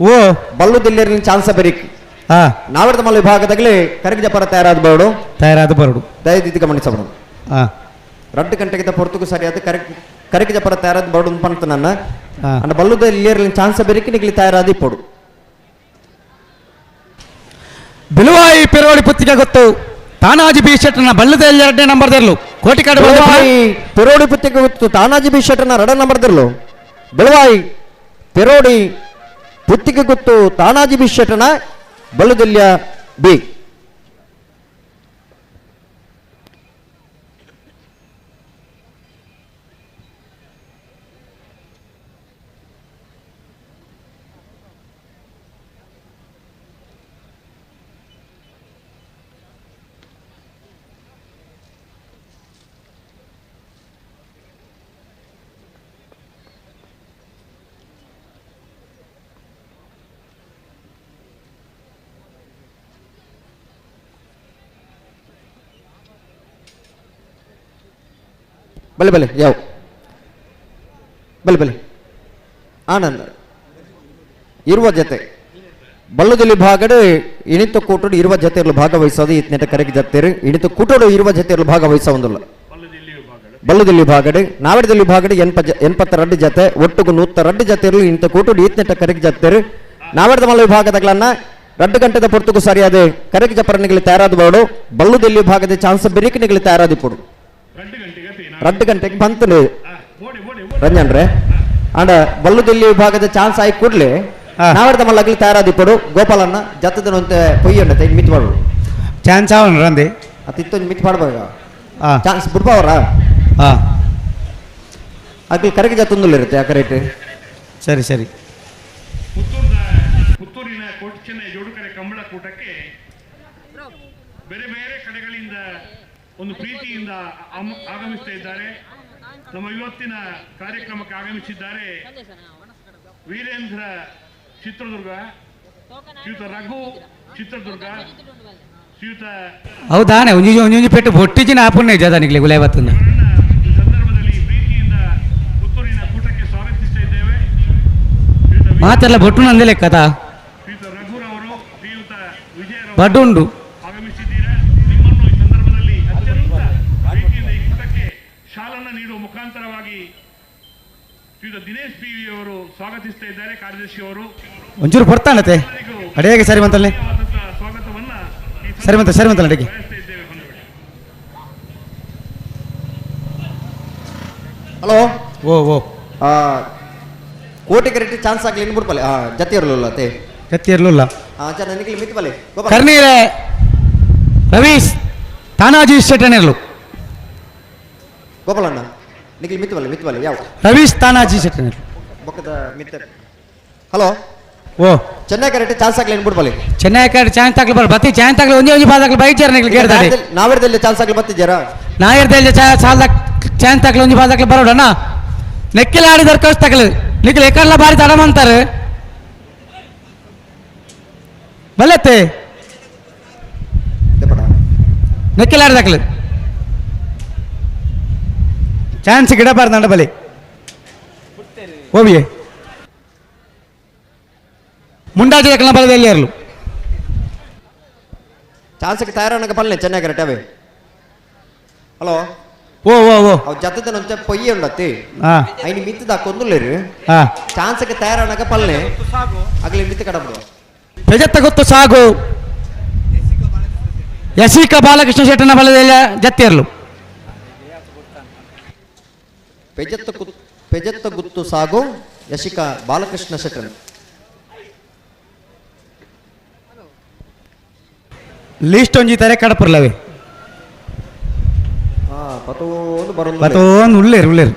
ಓ ಬಲ್ಲು ದಿಲ್ಲಿರ್ಲಿನ ಚಾನ್ಸ್ ಬರೀಕ್ ನಾವಿರದ ಮಲ್ಲ ವಿಭಾಗದಾಗಲಿ ಕರಗಿ ಜಪರ ತಯಾರಾದ ಬರಡು ತಯಾರಾದ ಬರಡು ದಯದಿದ್ದು ಗಮನಿಸಬಾರದು. 2 ಗಂಟೆಗಿಂತ ಪೊರ್ತುಕು ಸರಿಯಾದ ಕರಗಿ ಜಪರ ತಯಾರಾದ ಬರಡು ಪಂತ ನನ್ನ ಅಂಡ್ ಬಲ್ಲುದ ಇಲ್ಲಿರ್ಲಿನ ಚಾನ್ಸ್ ಬೆರಿಕೆ ನಿಗ್ಲಿ ತಯಾರಾದ ಇಪ್ಪಡು. ಬಿಲುವಾಯಿ ಪೆರೋಡಿ ಪುತ್ತಿಗೆ ಗೊತ್ತು ತಾನಾಜಿ ಬಿ ಶೆಟ್ಟನ ಬಲ್ಲದ 2ನೇ ನಂಬರ್ ದರ್ಲು ಕೋಟಿಕಾಡು ಬೆಳವಾಯಿ ಪೆರೋಡಿ ಪುತ್ತಿಗೆ ಗೊತ್ತು ತಾನಾಜಿ ಬಿ ಶೆಟ್ಟನ 2 ನಂಬರ್ ದರ್ಲು ಬೆಳವಾಯಿ ಪೆರೋಡಿ ಪುತ್ತಿಗೆ ಗೊತ್ತು ತಾನಾಜಿ ಬಿ ಶೆಟ್ಟನ ಬಲ್ಲುದಲ್ಯ ಬಿ. ಬಲೆ ಬಲೆ ಯಾವ ಬಲೆ ಬಲೆ ಆನಂದ ಇರುವ ಜೊತೆ ಬಲ್ಲದಲ್ಲಿ ಭಾಗಡು ಇಣಿತ ಕೂಟೋಡು ಇರುವ ಜೊತೆಯಲ್ಲಿ ಭಾಗವಹಿಸೋದು ಇತ್ನೆಟ ಕರೆಗೆ ಜತ್ತೇರು ಇಣಿತ ಕೂಟೋಡು ಇರುವ ಜೊತೆಯಲ್ಲಿ ಭಾಗವಹಿಸ ಒಂದಿಲ್ಲ. ಬಲ್ಲದಲ್ಲಿ ಭಾಗಡು ನಾವಿಡದಲ್ಲಿ ಭಾಗಡು 82 ಜೊತೆ ಒಟ್ಟುಗು 102 ಜೊತೆಯಲ್ಲಿ ಇಣಿತ ಕೂಟೋಡು ಇತ್ನೆಟ ಕರೆಗೆ ಜತ್ತೇರು ನಾವಿಡದ ಮಲ್ಲ ವಿಭಾಗದಗಳನ್ನ 2 ಗಂಟೆದ ಪೊರ್ತುಗು ಸರಿಯಾದ ಕರೆಗೆ ಜಪರಣಿಗಳು ತಯಾರಾದ ಬೋಡು ಬಲ್ಲದಲ್ಲಿ ಭಾಗದ ಚಾನ್ಸ್ ಬೆರಿಕಿನಿಗಳು ತಯಾರಾದಿಪ್ಪಡು 2 ಗಂಟೆಗೆ ಬಂತು ರಂಜನ್ ರೇ ಅಂಡ ಬಲ್ಲುದಿಲ್ಲಿ ವಿಭಾಗದ ಚಾನ್ಸ್ ಆಗಿ ಕೂಡಲೇ ನಾವರ್ದ ಮಲ್ಲಗ್ಲಿ ತಯಾರಾದಿಪ್ಪಡು ಗೋಪಾಲನ್ನ ಜತ್ತದನಂತೆ ಪೊಯ್ಯಂಡತೆ ಮಿತ್ ಮಾಡು ಚಾನ್ಸ್ ಅವನು ರಂದೆ ಅತಿತ್ತೊಂದು ಮಿತ್ ಮಾಡ್ಬೋಗ ಚಾನ್ಸ್ ಬಿಡ್ಬಾವ್ರ ಅಲ್ಲಿ ಕರೆಗೆ ಜತ್ತೊಂದುಲ್ಲ ಇರುತ್ತೆ ಆ ಕರೆಕ್ಟ್. ಸರಿ ಸರಿ. ಪುತ್ತೂರಿನ ಕೋಟಿಚೆನ್ನೈ ಜೋಡುಕರೆ ಕಂಬಳ ಕೂಟಕ್ಕೆ ಬೇರೆ ಬೇರೆ ಕಡೆಗಳಿಂದ ಒಂದು ಪ್ರೀತಿಯಿಂದ ಆಗಮಿಸ್ತಾ ಇದ್ದಾರೆ. ನಮ್ಮ ಇವತ್ತಿನ ಕಾರ್ಯಕ್ರಮಕ್ಕೆ ಆಗಮಿಸಿದ್ದಾರೆ ವೀರೇಂದ್ರ ಚಿತ್ರದುರ್ಗ, ಶ್ರೀಯುತ ರಘು ಚಿತ್ರದುರ್ಗ, ಶ್ರೀಯುತ ಹೌದಾನೆ ಒಂಜಿ ಒಂಜಿ ಪೆಟ್ಟು ಬೊಟ್ಟಿಜಿನ ಆಪುಣ್ಯ ಜದ ನಿಗ್ಲಿ ಗುಲಾಬತ್ತನ್ನ. ಈ ಸಂದರ್ಭದಲ್ಲಿ ಪ್ರೀತಿಯಿಂದ ಪುತ್ತೂರಿನ ಕೂಟಕ್ಕೆ ಸ್ವಾಗತಿಸ್ತಾ ಇದ್ದೇವೆ. ಮಾತೆಲ್ಲ ಬೊಟ್ಟು ನಂದಿಲ್ಲ ಕಥಾ ಶ್ರೀಯುತ ರಘುರವರು, ಶ್ರೀಯುತ ವಿಜಯರವರು ಬಡ್ಡುಂಡು ಆಗಮಿಸಿದ್ದೀರಾ. ನಿಮ್ಮನ್ನು ಈ ಸಂದರ್ಭದಲ್ಲಿ ಅತ್ಯಂತ ಪ್ರೀತಿಯಿಂದ ಈ ಕೂಟಕ್ಕೆ ಶಾಲನ್ನು ನೀಡುವ ಮುಖಾಂತರವಾಗಿ ಶ್ರೀಯುತ ದಿನೇಶ್ ಪಿ ವಿ ಅವರು ಸ್ವಾಗತಿಸ್ತಾ ಇದ್ದಾರೆ. ಕಾರ್ಯದರ್ಶಿಯವರು ಒಂಚೂರು ಬರ್ತಾನತೆ ಅಡಿಯಾಗೆ ಸರಿ ಬಂತಲ್ಲೇ. ಸರಿ ಮಂತ ಸರಿ ಮಂತ ಅಡಿಗೆ. ಹಲೋ ಓ ಓ ಕೋಟಿ ಕರೆಕ್ಟ್ ಚಾನ್ಸ್ ಆಗಲಿ ಇನ್ನು ಬಿಡ್ಪಲೆ ಜತಿ ಇರಲಿಲ್ಲ ತೇ ಜತಿ ಇರಲಿಲ್ಲ ಚಾ ನನಗೆ ಮಿತ್ ಬಲೆ ಕರ್ನೀರೆ ರವೀಶ್ ತಾನಾಜಿ ಶೆಟ್ಟನಿರ್ಲು ಗೋಪಾಲಣ್ಣ ನಿಖಿಲ್ ಮಿತ್ ಬಲೆ ಮಿತ್ ಬಲೆ ಯಾವ ರವೀಶ್ ತಾನಾಜಿ ಶೆಟ್ಟನಿರ್ಲು ಬೊಕ್ಕದ ಮಿತ್. ಹಲೋ ಓ ಚೆನ್ನೈ ಕರೆಕ್ಟ್ ಚಾನ್ಸ್ ಆಗಲಿ ಬಿಡ್ಬಲೆ ಚೆನ್ನೈ ಕರೆಕ್ಟ್ ಚಾನ್ಸ್ ಆಗಲಿ ಬರ್ ಬತ್ತಿ ಚಾನ್ಸ್ ಆಗಲಿ ಒಂದೇ ಒಂಜಿ ಬಾದಾಗ್ಲಿ ಬೈಚಾರ ನಿಖಿಲ್ ಕೇಳ್ತಾರೆ ನಾವೇರ್ದಲ್ಲಿ ಚಾನ್ಸ್ ಆಗಲಿ ಬತ್ತಿದ್ದೀರಾ ನಾಯರ್ದಲ್ಲಿ ಸಾಲದ ಚಾನ್ಸ್ ಆಗಲಿ ಒಂಜಿ ಬಾದಾಗ್ಲಿ ಬರೋಡಣ್ಣ ನೆಕ್ಕಿಲ ಆಡಿದಾರೆ ಕಳಿಸ್ ತಗಲಿ ನಿಖಿಲ್ ಎಕಡ್ಲ ಬಾರಿ ತಡಮಂತಾರೆ ಬಲ್ಲತ್ತೆ ನೆಕ್ಕಿಲ ಆಡಿದಾಕಲಿ ಚಾನ್ಸ್ ಗಿಡಬಾರ್ದು ಅಂಡ ಬಲಿ ಓಬಿಯೇ ಮುಂಡಾಜಿ ದಕ್ಕಲ ಬಲದಲ್ಲಿ ಇರಲು ಚಾನ್ಸ್ಗೆ ತಯಾರಾನಕ ಪಲ್ಲೆ ಚೆನ್ನೈ ಕರೆಕ್ಟ್ ಅವೇ. ಹಲೋ ಓ ಓ ಓ ಅವು ಜತದ ನಂಚ ಪೊಯ್ಯ ಉಂಡತ್ತಿ ಐನಿ ಮಿತ್ತದ ಕೊಂದುಲ್ಲೇರು ಚಾನ್ಸ್ಗೆ ತಯಾರಾನಕ ಪಲ್ಲೆ ಅಗಲಿ ಮಿತ್ತ ಕಡಬಿಡುವ ಪೆಜತ್ತ ಗೊತ್ತು ಸಾಗು ಯಶಿಕ ಬಾಲಕೃಷ್ಣ ಶೆಟ್ಟನ ಬಲದಲ್ಲಿ ಜತ್ತಿರಲು ಪೆಜತ್ತ ಗುತ್ತು ಸಾಗು ಯಶಿಕ ಬಾಲಕೃಷ್ಣ ಶೆಟ್ಟನ ಲೀಸ್ಟ್ ಒಂಜಿ ತಾರೆ ಕಡಪುರ್ಲವೆ ಪತೋಂದು ಉಳ್ಳೇರು ಉಳ್ಳೇರು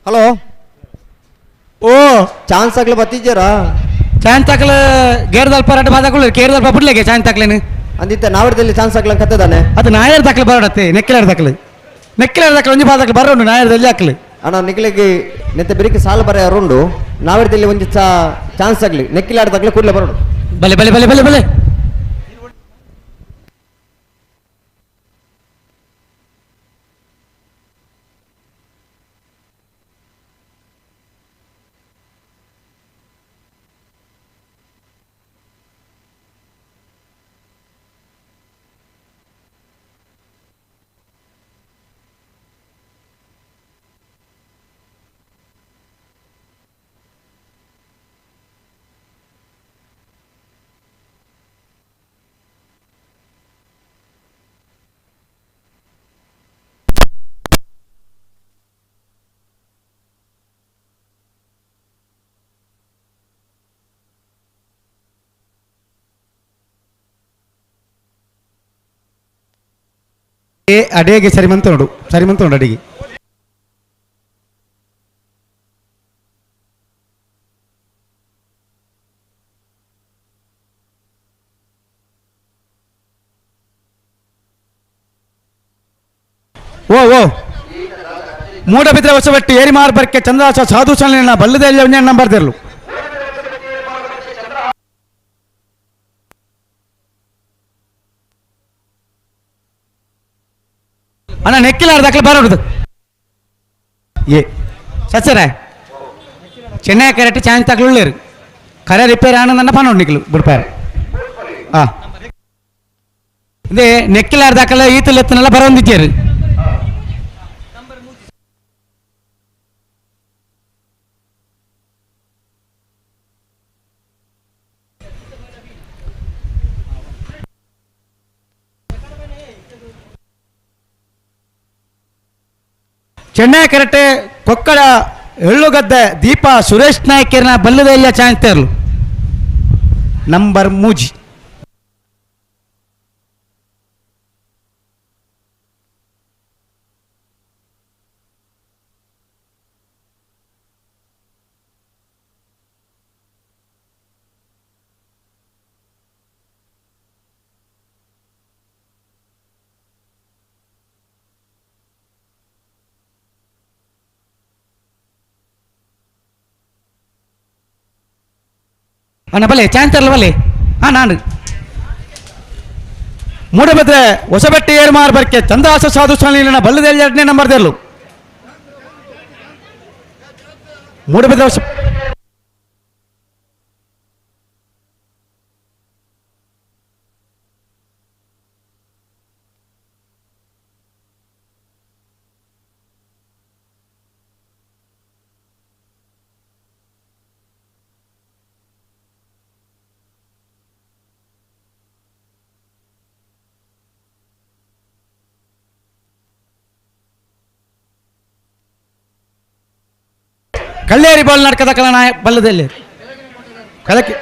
ಹಲೋ ಓ ಚಾನ್ಸ್ ಆಗಲಿ ಬತ್ತಿದ್ದೀರಾ ಚಾನ್ಸ್ ಆಗಲ ಗೇರ್ದಲ್ಪ ರಡ್ ಬಾದಾಕುಳ್ಳು ಕೇರ್ದಲ್ಪ ಬಿಡ್ಲೇಗೆ ಚಾನ್ಸ್ ಆಗ್ಲೇನು ಅಂದಿತ್ತೆ ನಾವರದಲ್ಲಿ ಚಾನ್ಸ್ ಆಗ್ಲಂಗೆ ಕತ್ತದಾನೆ ಅದು ನಾಯರ್ ದಾಖಲೆ ಬರೋಡತ್ತೆ ನೆಕ್ಕಿಲಾರ ದಾಖಲೆ ನೆಕ್ಕಿಲಾರ ದಾಖಲೆ ಒಂಜಿ ಬಾದಾಕಲು ಬರೋಡು ನಾಯರ್ದಲ್ಲಿ ಹಾಕಲಿ ಅಣ್ಣ ನಿಕ್ಲಿಗೆ ನೆತ್ತ ಬೆರಿಕೆ ಸಾಲ ಬರ ಯಾರುಂಡು ನಾವರದಲ್ಲಿ ಒಂದು ಚಾನ್ಸ್ ಆಗಲಿ ನೆಕ್ಕಿಲಾರ ದಾಖಲೆ ಕೂಡಲೇ ಬರೋಡು ಬಲೆ ಬಲೆ ಬಲೆ ಬಲೆ ಬಲೆ ಅಡಿಗೆ ಸರಿ ಮಂತ ನೋಡು ಸರಿ ಮಂತ ನೋಡು ಅಡಿಗೆ ಓ ಓ ಮೂಡಬಿದ್ರೆ ಹೊಸಬಟ್ಟಿ ಏರಿಮಾರ್ ಬರ್ಕೆ ಚಂದ್ರಾಸ ಸಾಧು ಸಣ್ಣ ಬಲ್ಲದ ನಂಬರ್ ತೆರಲು ಅಣ್ಣ ನೆಕ್ಕಿಲಾರ ದಾಖಲೆ ಬರೋದು ಏ ಸಚ್ಚರ ಚೆನ್ನೈ ಕರೆಕ್ಟ್ ಚಾನ್ಸ್ ತಗೊಳ್ಳೇರು ಕರೆ ರಿಪೇರ್ ಆನಂದನ್ನ ಪನ್ನೊಂಡು ನಿಕ್ಲು ಬಿಡ್ಪಾರೆ ಹಾಂ ಇದೇ ನೆಕ್ಕಿಲಾರ ದಾಖಲೆ ಈತಲೆತ್ತನೆಲ್ಲ ಬರೋಂದಿದ್ದೇರು ಚೆನ್ನೈ ಕರೆಕ್ಟ್ ಕೊಕ್ಕಡ ಎಳ್ಳುಗದ್ದೆ ದೀಪಾ ಸುರೇಶ್ ನಾಯ್ಕರ್ನ ಬಲ್ಲದೆಲ್ಲ ಚಾನ್ಸ್ ತೇರ್ಲು. ನಂಬರ್ ಮೂಜಿ. ಅಣ್ಣ ಬಲೆ ಚಾನ್ಸರ್ಲ ಬಲೆ ಹಾಂ ನಾನು ಮೂಡಬಿದ್ರೆ ಹೊಸಬೆಟ್ಟಿ ಏರ್ಮಾರ್ ಬರ್ಕೆ ಚಂದ್ರಾಸ ಸಾಧು ಸ್ವಾಮಿ ಬಲ್ಲದಲ್ಲಿ ಎರಡನೇ ನಂಬರ್ ದೇರ್ಲು ಮೂಡಬಿದ್ರೆ ಹೊಸ ಕಲ್ಲೇರಿ ಬಾಲ್ ನಾಟಕದ ಕಲನ ಬಲ್ಲದಲ್ಲಿ ಕಲಕಿ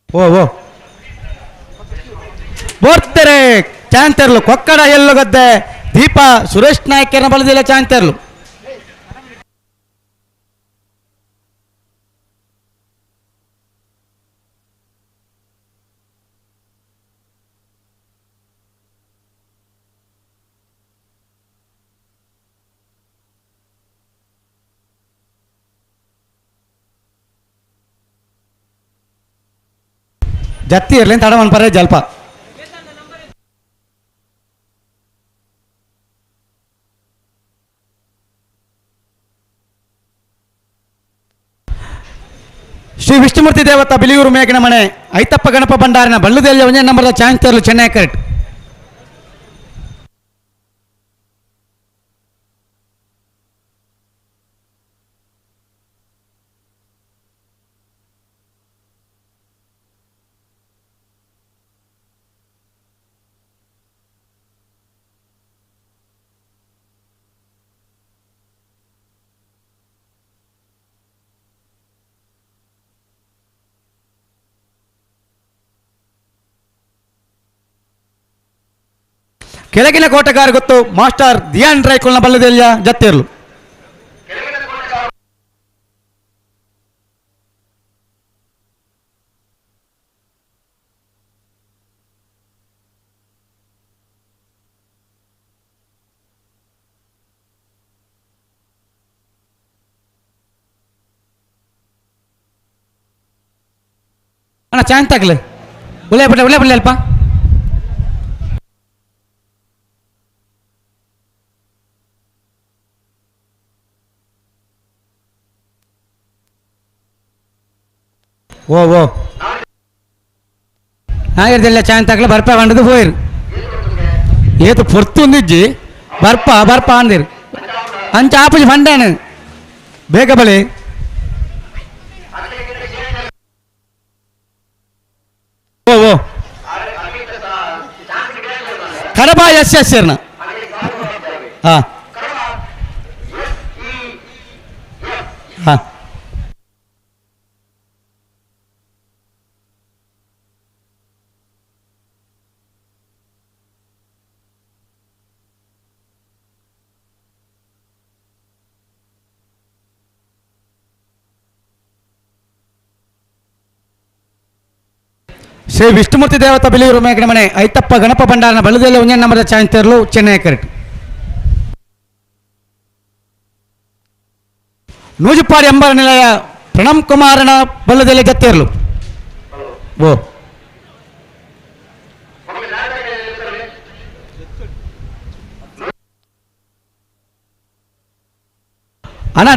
ಓ ಓ ಬೋರ್ತಾರೆ ಚಾಂತರ್ಲು ಕೊಕ್ಕಡ ಎಲ್ಲುಗದ್ದೆ ದೀಪ ಸುರೇಶ್ ನಾಯಕರನ್ನ ಬಲದಿಲ್ಲ ಚಾಂತರ್ಲು. ಜತ್ತಿ ಇರಲಿ ತಡ ಮನ್ಪರೆ ಜಲ್ಪ ಶ್ರೀ ವಿಷ್ಣುಮೂರ್ತಿ ದೇವತಾ ಬಿಲಿಯೂರು ಮೇಘನ ಮನೆ ಐತಪ್ಪ ಗಣಪ ಭಂಡಾರಿನ ಬಳ್ಳುದಲ್ಲಿ ಒಂದೇ ನಂಬರ್ದ ಚಾನ್ಸ್ ತರಲು ಚೆನ್ನೈ ಕರೆಕ್ಟ್. ಕೆಳಗಿನ ಕೋಟೆಗಾರ ಗೊತ್ತು ಮಾಸ್ಟರ್ ಧಿಯಾನ್ ರೈಕುಲ್ನ ಬಲ್ಲದೆಲ್ಲ ಜತ್ತಿರ್ಲು. ಅಣ್ಣ ಚಾಂತ್ ತಾಕಲೆ ಉಳ್ಳೆ ಬಿಡ್ಲೆ ಉಳ್ಳೆ ಬಿಡ್ಲೆ ಅಲ್ಪ. ಓ ಓ ನಾಯರ್ದೆಲ್ಲ ಚಾಂತ್ ತಾಕಲೆ ಬರ್ಪ ಬಂಡದು ಹೋಯಿರು ಏತು ಪೊರ್ತುಂದಿಜ್ಜಿ ಬರ್ಪ ಬರ್ಪ ಅಂದಿರು ಅಂಚ ಆಪುಜಿ ಫಂಡಾನು ಬೇಗ ಬಳಿ ಓ ಓ ಕಡಬ ಎಸ್ ಎಸ್ ಇರ್ನ ಹಾಂ ಹಾಂ ಶ್ರೀ ವಿಷ್ಣುಮೂರ್ತಿ ದೇವತಾ ಬಿಲಿಯೂರು ಮೇಘನ ಮನೆ ಐತಪ್ಪ ಗಣಪ ಭಂಡಾರನ ಬಲದಲ್ಲಿ ಒಂದೇ ನಂಬರ್ ಚಾಂತರ್ಲು ಚೆನ್ನೈ ಕರೆಕ್ಟ್. ನೂಜುಪಾಡಿ ಎಂಬ ನಿಲಯ ಪ್ರಣಮ್ ಕುಮಾರನ ಬಲ್ಲದಲ್ಲಿ ಜತ್ತಿರ್ಲು. ಓ ಅಣ್ಣ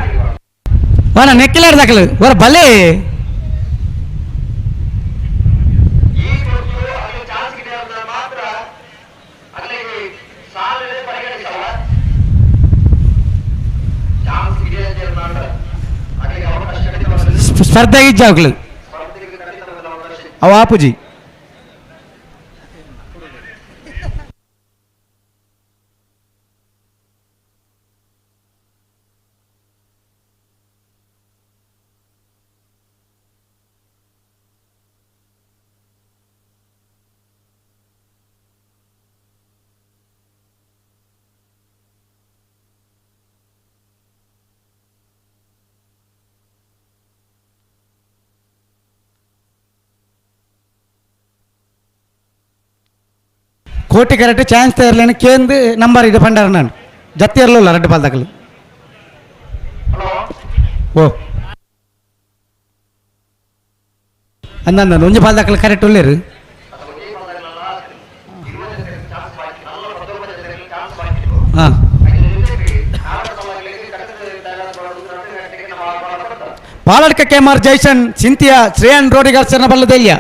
ಅಣ್ಣ ನೆಕ್ಕಿಲಾರ ದಾಖಲು ಹೊರ ಬಲೆ ಸ್ಪರ್ಧೆ ಇಜ್ಜಾಗ್ಲು ಅವ ಆಪುಜಿ. ಕೋಟಿ ಕರೆಕ್ಟ್ ಚಾನ್ಸ್ ತೇರ್ಲೇನು ಕೇಂದು ನಂಬರ್ ಇದು ಪಂಡಾರ ನಾನು ಜತ್ತಿಯರ್ಲಲ್ಲ ರೆಡ್ಡು ಪಾಲ್ದಾಕಲು ಓ ಅಂದ ಒಂಜಿ ಪಾಲ್ದಾಕಲು ಕರೆಕ್ಟ್ ಉಳ್ಳೇರು ಹಾಂ Paladka K M R Jaison Cynthia Shreyan ರೋಡಿಗರ್ಸನ ಬಲ್ಲದೆಲ್ಯ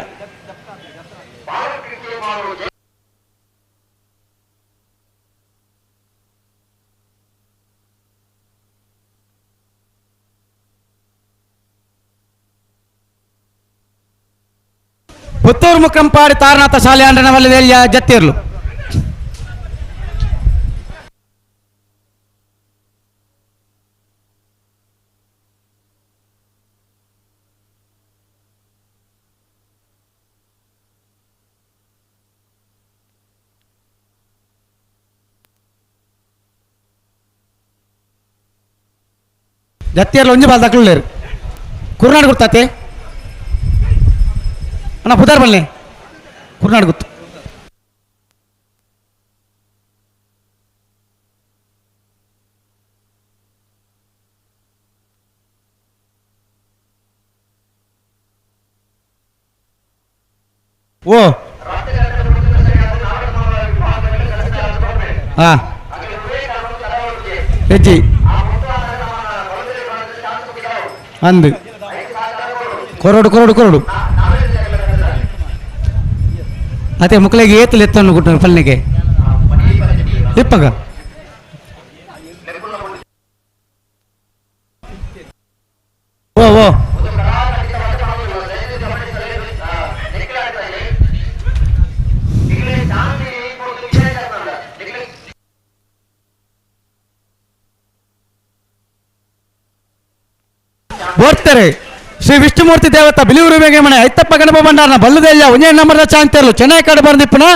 Puttur ಮುಕ್ಕಂಪಾಡಿ Taranath ಶಾಲೆ ಅಂಡನ ಬಲ್ಲದೆಲ್ಯ ಜತ್ತಿರ್ಲು ಜತ್ತಿಯರ್ಲು ಒಂಜಿ ಬಾಲ್ ದಕ್ಕಲೇರು ಕುರ್ನಾಡು ಗುರ್ತಾತೆ ಅಣ್ಣ ಪುದಾರ್ ಬಲ್ಲೆ ಕುರ್ನಾಡು ಗುತ್ತು ಓ ಹಾಂ ಹೆಜ್ಜಿ ಅಂದು ಕೊರಡು ಕೊರಡು ಕೊರಡು ಅದೇ ಮುಕ್ಕಳಿಗೆ ಏತಲು ಎತ್ತನ್ನು ಗುಟ್ಟು ಪಲ್ನಿಗೆ ಇಪ್ಪಗ ಓ ಓ ಬೋರ್ತಾರೆ ಶ್ರೀ ವಿಷ್ಣುಮೂರ್ತಿ ದೇವತ ಬಿಲಿಯೂರು ಮನೆ ಐತಪ್ಪ ಗಣಪ ಭಂಡಾರನ ಬಲ್ಲದೆಲ್ಲ ಒಂದೇ ನಂಬರ್ದ ಚಾಂತೇರ್ಲು ಚೆನ್ನೈ ಕಡೆ ಬಂದಿಪ್ಪನ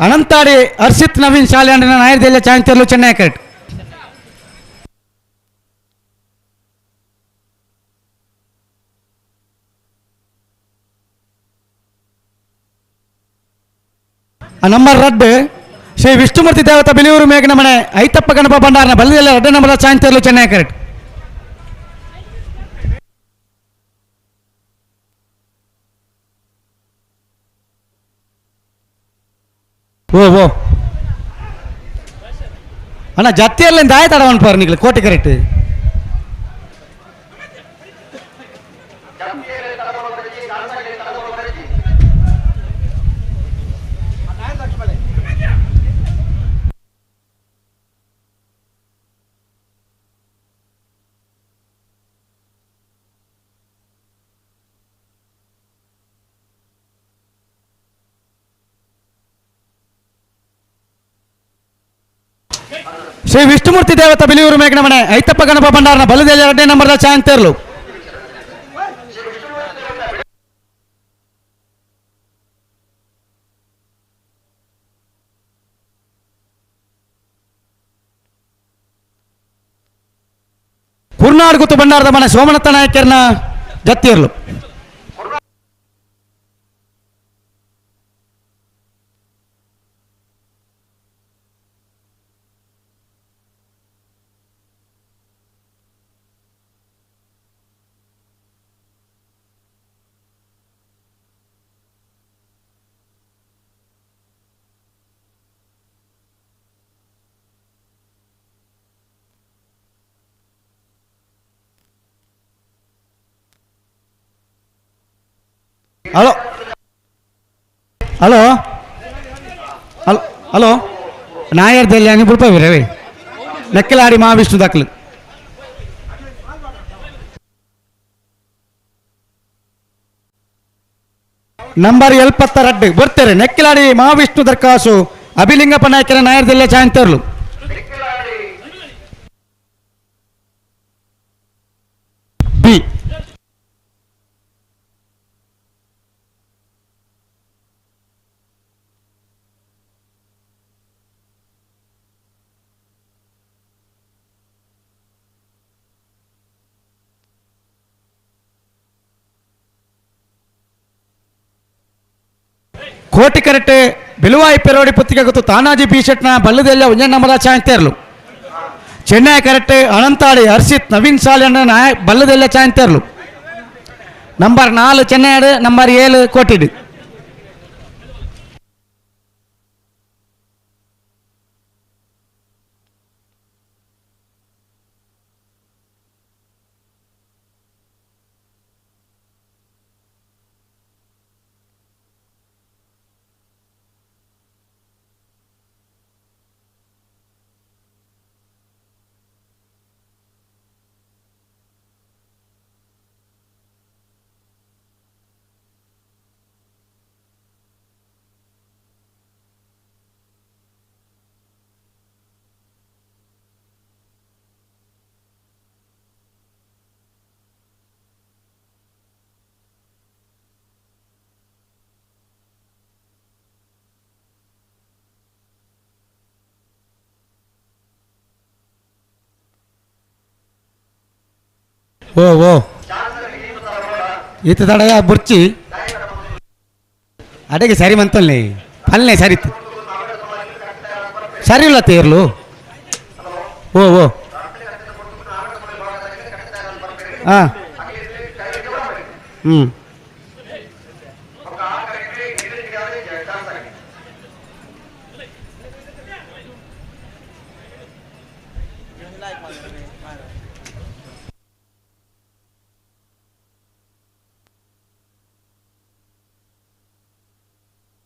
ಅನಂತಾಡಿ ಹರ್ಷಿತ್ ನವೀನ್ ಶಾಲೆ ಅಂಡನ ನಾಯರ್ದೆಲ್ಲ ಚಾಂತೇರ್ಲು ಚೆನ್ನೈ ಕರೆಕ್ಟ್ ಆ ನಂಬರ್ ರಡ್ಡು ಶ್ರೀ ವಿಷ್ಣುಮೂರ್ತಿ ದೇವತ ಬಿಲಿಯೂರು ಮೇಘನ ಮನೆ ಐತಪ್ಪ ಗಣಪ ಭಂಡಾರನ ಬಲ್ಲದೆಲ್ಲ ರಡ್ಡು ನಂಬರ್ ಚಾಂತೇರ್ಲು ಚೆನ್ನೈ ಕರೆಕ್ಟ್ ಓ ಓ ಅಣ್ಣ ಜತ್ತಿಯಲ್ಲಿ ದಾಯ ತಡವನ್ ಪಾರು ನೀವು ಕೋಟೆ ಕರೆಕ್ಟ್ ಶ್ರೀ ವಿಷ್ಣುಮೂರ್ತಿ ದೇವತ ಬಿಲಿಯೂರು ಮೇಘನ ಮನೆ ಐತಪ್ಪ ಗಣಪ ಭಂಡಾರನ ಬಲ್ಲದೆಲ್ಲ ಎರಡನೇ ನಂಬರ್ದ ಚಾಂತೇರ್ಲು ಕುರ್ನಾಡ್ ಗುತ್ತು ಭಂಡಾರದ ಮನೆ Somanatha ನಾಯಕರ್ನ ಜತ್ತಿರ್ಲು Hello hello hello hello Nair ದೆಲ್ಯಾನಿ ಬುಡ್ಪವಿರವೇ ನೆಕ್ಕಲಾಡಿ Mahavishnu ದಾಖಲು ನಂಬರ್ 72 ಬರ್ತಾರೆ ನೆಕ್ಕಿಲಾಡಿ ಮಹಾವಿಷ್ಣು ದರ್ಕಾಸು ಅಭಿಲಿಂಗಪ್ಪ ನಾಯಕರ ನಾಯರ್ ದೆಲ್ಯ ಚಾಂತರ್ಲು ಬಿ ಕೋಟಿ ಕರೆಟೆ ಬಿಲುವಾಯಿ ಪೆರೋಡಿ ಪುತ್ತಿಗೆ ಗೊತ್ತು ತಾನಾಜಿ ಬಿ ಶೆಟ್ನ ಬಲ್ಲದೆಲ್ಲ ಒಂಜೆ ನಂಬರ ಚಾಂತೇರ್ಲು ಚೆನ್ನೈ ಕರೆಟೆ ಅನಂತಾಡಿ ಹರ್ಷಿತ್ ನವೀನ್ ಸಾಲಣ್ಣ ನಾಯ ಬಲ್ಲದೆಲ್ಲ ಚಾಂತೇರ್ಲು ನಂಬರ್ 4 ಚೆನ್ನೈಡು ನಂಬರ್ 7 ಕೋಟಿಡು ಓ ಓ ಈತ ತಡ ಬುರ್ಚಿ ಅಡೆಗೆ ಸರಿ ಮಂತಲ್ನಿ ಪಲ್ನೆ ಸರಿ ಸರಿ ಇಲ್ಲ ತೇರ್ಲು ಓ ಓ ಹಾಂ ಹ್ಞೂ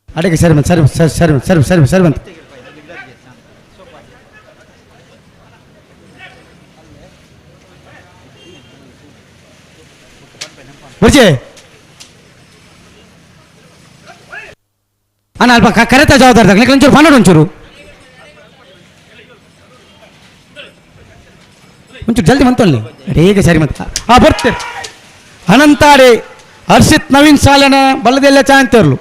ಅಡಿಗೆ ಸರಿ ಬಂತು ಸರಿ ಸರಿ ಸರಿ ಸರಿ ಸರಿ ಸರಿ ಬಂತು ಬುರ್ಜಿ ಅಣ್ಣ ಅಲ್ಪ ಕರೆತ ಜವಾಬ್ದಾರಿ ತಗೊಳ್ಳಿ ಒಂಚೂರು ಪನ್ನಡ ಒಂಚೂರು ಒಂಚೂರು ಜಲ್ದಿ ಬಂತು ಅಲ್ಲಿ ಅಡೇಗ ಸರಿ ಮತ್ತೆ ಆ ಬರ್ತೀರಿ ಅನಂತಾಡಿ ಹರ್ಷಿತ್ ನವೀನ್ ಸಾಲನ ಬಲ್ಲದೆಲ್ಲ ಚಾ ಅಂತಿರ್ಲು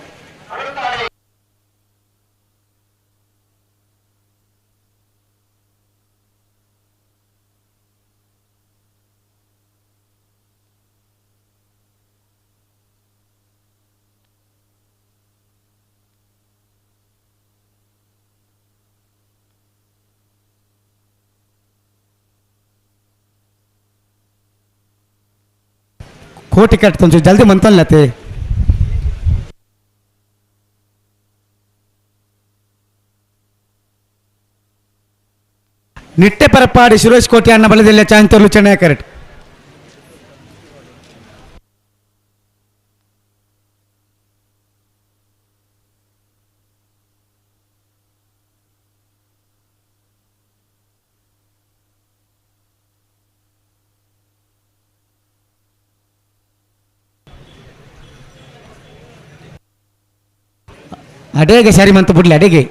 ಕೋಟಿ ಕಟ್ತು ಒಂಚೂರು ಜಲ್ದಿ ಮಂತಲ್ಲತೆ ನಿಟ್ಟೆ ಪರಪಾಡಿ ಸುರೇಶ್ ಕೋಟಿ ಅಣ್ಣ ಬಲದಲ್ಲೇ ಚಾಂತರ್ಲು ಚೆನ್ನೈ ಕರೆಕ್ಟ್ ಅಡೇಗೆ ಸರಿ ಮಂತ ಬಿಡ್ಲಿ ಅಡೇಗೆ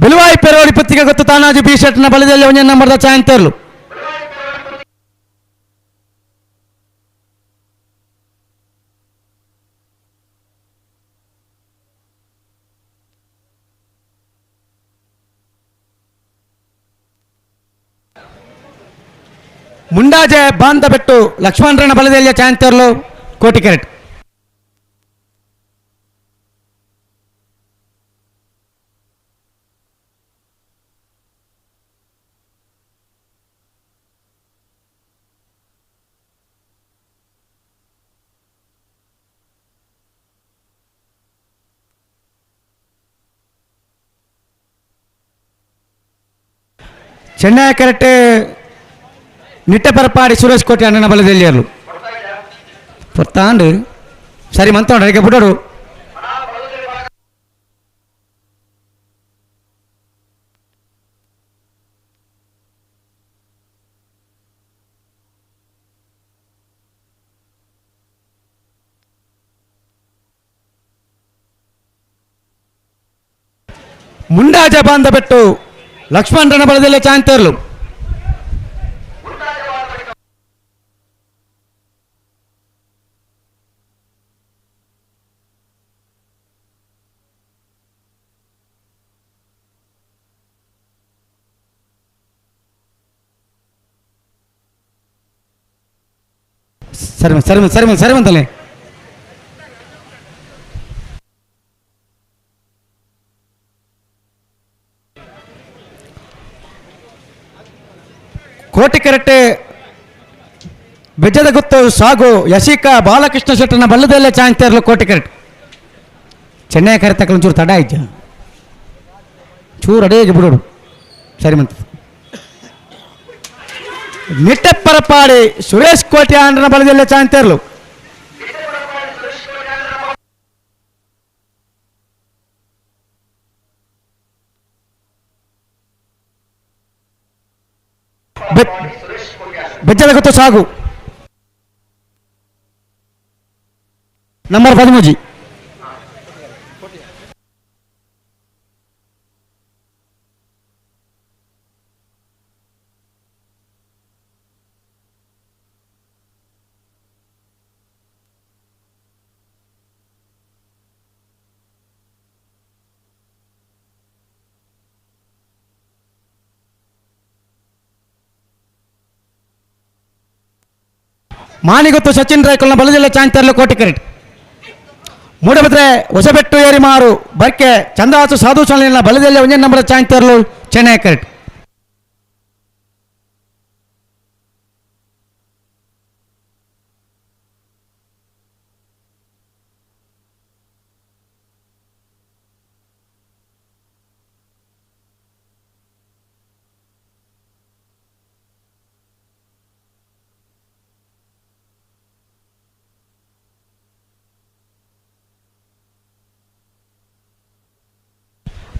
ಬಿಲುವಾಯಿ ಪೆರೋಡಿ ಪತ್ತಿಗೆ ಗೊತ್ತು ತಾನಾಜಿ ಬಿ ಶೆಟ್ನ ಬಲದಲ್ಲಿ ಒಂಜೆ ನಂಬರ್ದ ಚಾಂತರ್ಲು ಮುಂಡಾಜೆ ಬಾಂಧಬೆಟ್ಟು ಲಕ್ಷ್ಮಣರನ ಬಲದಲ್ಲಿ ಚಾಂತರ್ಲು ಕೋಟಿ ಕೆರೆಟ್ ಚೆನ್ನೈ ಕರೆಕ್ಟ್ ನಿಟ್ಟೆಪರಪಾಡಿ ಸುರೇಶ್ ಕೋಟೆ ಅಣ್ಣನ ಬಲದೆಲ್ಲಿಯರ್ಲು ಪೊತ್ತಾಂಡು ಸರಿ ಮಂತೋಂಡು ಅಡಿಗೆ ಬಿಡೋಡು ಮುಂಡಾಜ ಬಾಂಧ ಬೆಟ್ಟು ಲಕ್ಷ್ಮಣನ ಬಲದಲ್ಲೇ ಚಾಂತರ್ಲು ಸರಿ ಸರಿ ಸರಿ ಸರಿ ಬಂತಲೇ ಕೋಟಿಕೆರಟ್ಟೆ ಬೆಜ್ಜದ ಗುತ್ತು ಸಾಗು ಯಶಿಕಾ ಬಾಲಕೃಷ್ಣ ಶೆಟ್ಟನ ಬಲ್ಲದಲ್ಲೇ ಚಾಂತೇರ್ಲು ಕೋಟಿಕೆರಟ್ಟೆ ಚೆನ್ನೈ ಕರೆತಕ್ಕಲು ಒಂಚೂರು ತಡ ಆಯ್ತು ಚೂರು ಅಡೇಗೆ ಬಿಡೋಡು ಸರಿ ಮಂತ ನಿಟ್ಟೆಪ್ಪರಪಾಡಿ ಸುರೇಶ್ ಕೋಟೆ ಆಂಡ್ರನ ಬಲದಲ್ಲೇ ಚಾಂತೇರ್ಲು ಬೆಜ್ಜದ ಗೊತ್ತು ಸಾಗು ನಂಬರ್ 13 ಮಾನಿಗೊತ್ತು ಸಚಿನ್ ರಾಯ್ಕೊಲ್ನ ಬಲದಿಲ್ಲ ಚಾಂತರ್ಲು ಕೋಟಿ ಕರೆಟ್ ಮೂಡಬಿದ್ರೆ ಹೊಸಬೆಟ್ಟು ಏರಿಮಾರು ಬರ್ಕೆ ಚಂದ್ರಹಾಸು ಸಾಧು ಚಾನಲ್ನ ಬಲದಲ್ಲಿ ಒಂದೇ ನಂಬರ್ ಚಾಂತರ್ಲು ಚೆನ್ನೈ ಕರೆಟ್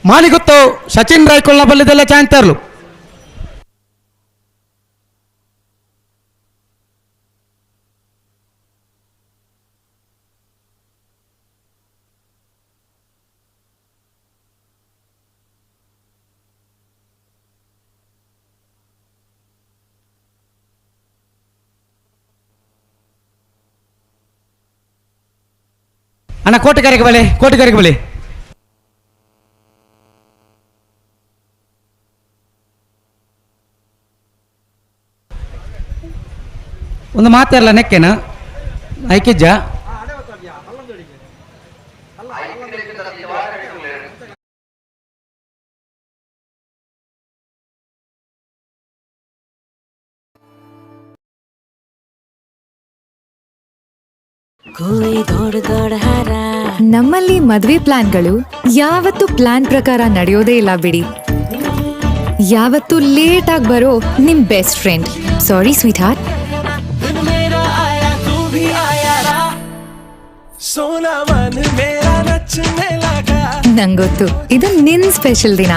ಮಾಲಿಗುತ್ತು ಸಚಿನ್ ರಾಯ್ಕೊಲ್ನ ಬಲ್ಲಿದೆಲ್ಲ ಚಾಂತರ್ಲು ಅಣ್ಣ ಕೋಟೆಗಾರಿಗೆ ಬಲೆ ಕೋಟೆಗಾರಿಗೆ ಬಲೆ ಒಂದು ಮಾತಾಡಲ್ಲ ನೆಕ್ಕೆನ ಐಕಿಜ್ಜ ನಮ್ಮಲ್ಲಿ ಮದುವೆ ಪ್ಲಾನ್ಗಳು ಯಾವತ್ತೂ ಪ್ಲಾನ್ ಪ್ರಕಾರ ನಡೆಯೋದೇ ಇಲ್ಲ ಬಿಡಿ. ಯಾವತ್ತೂ ಲೇಟ್ ಆಗಿ ಬರೋ ನಿಮ್ best friend. Sorry sweetheart. ನಂಗೊತ್ತು ಇದು ನಿನ್ ಸ್ಪೆಷಲ್ ದಿನ,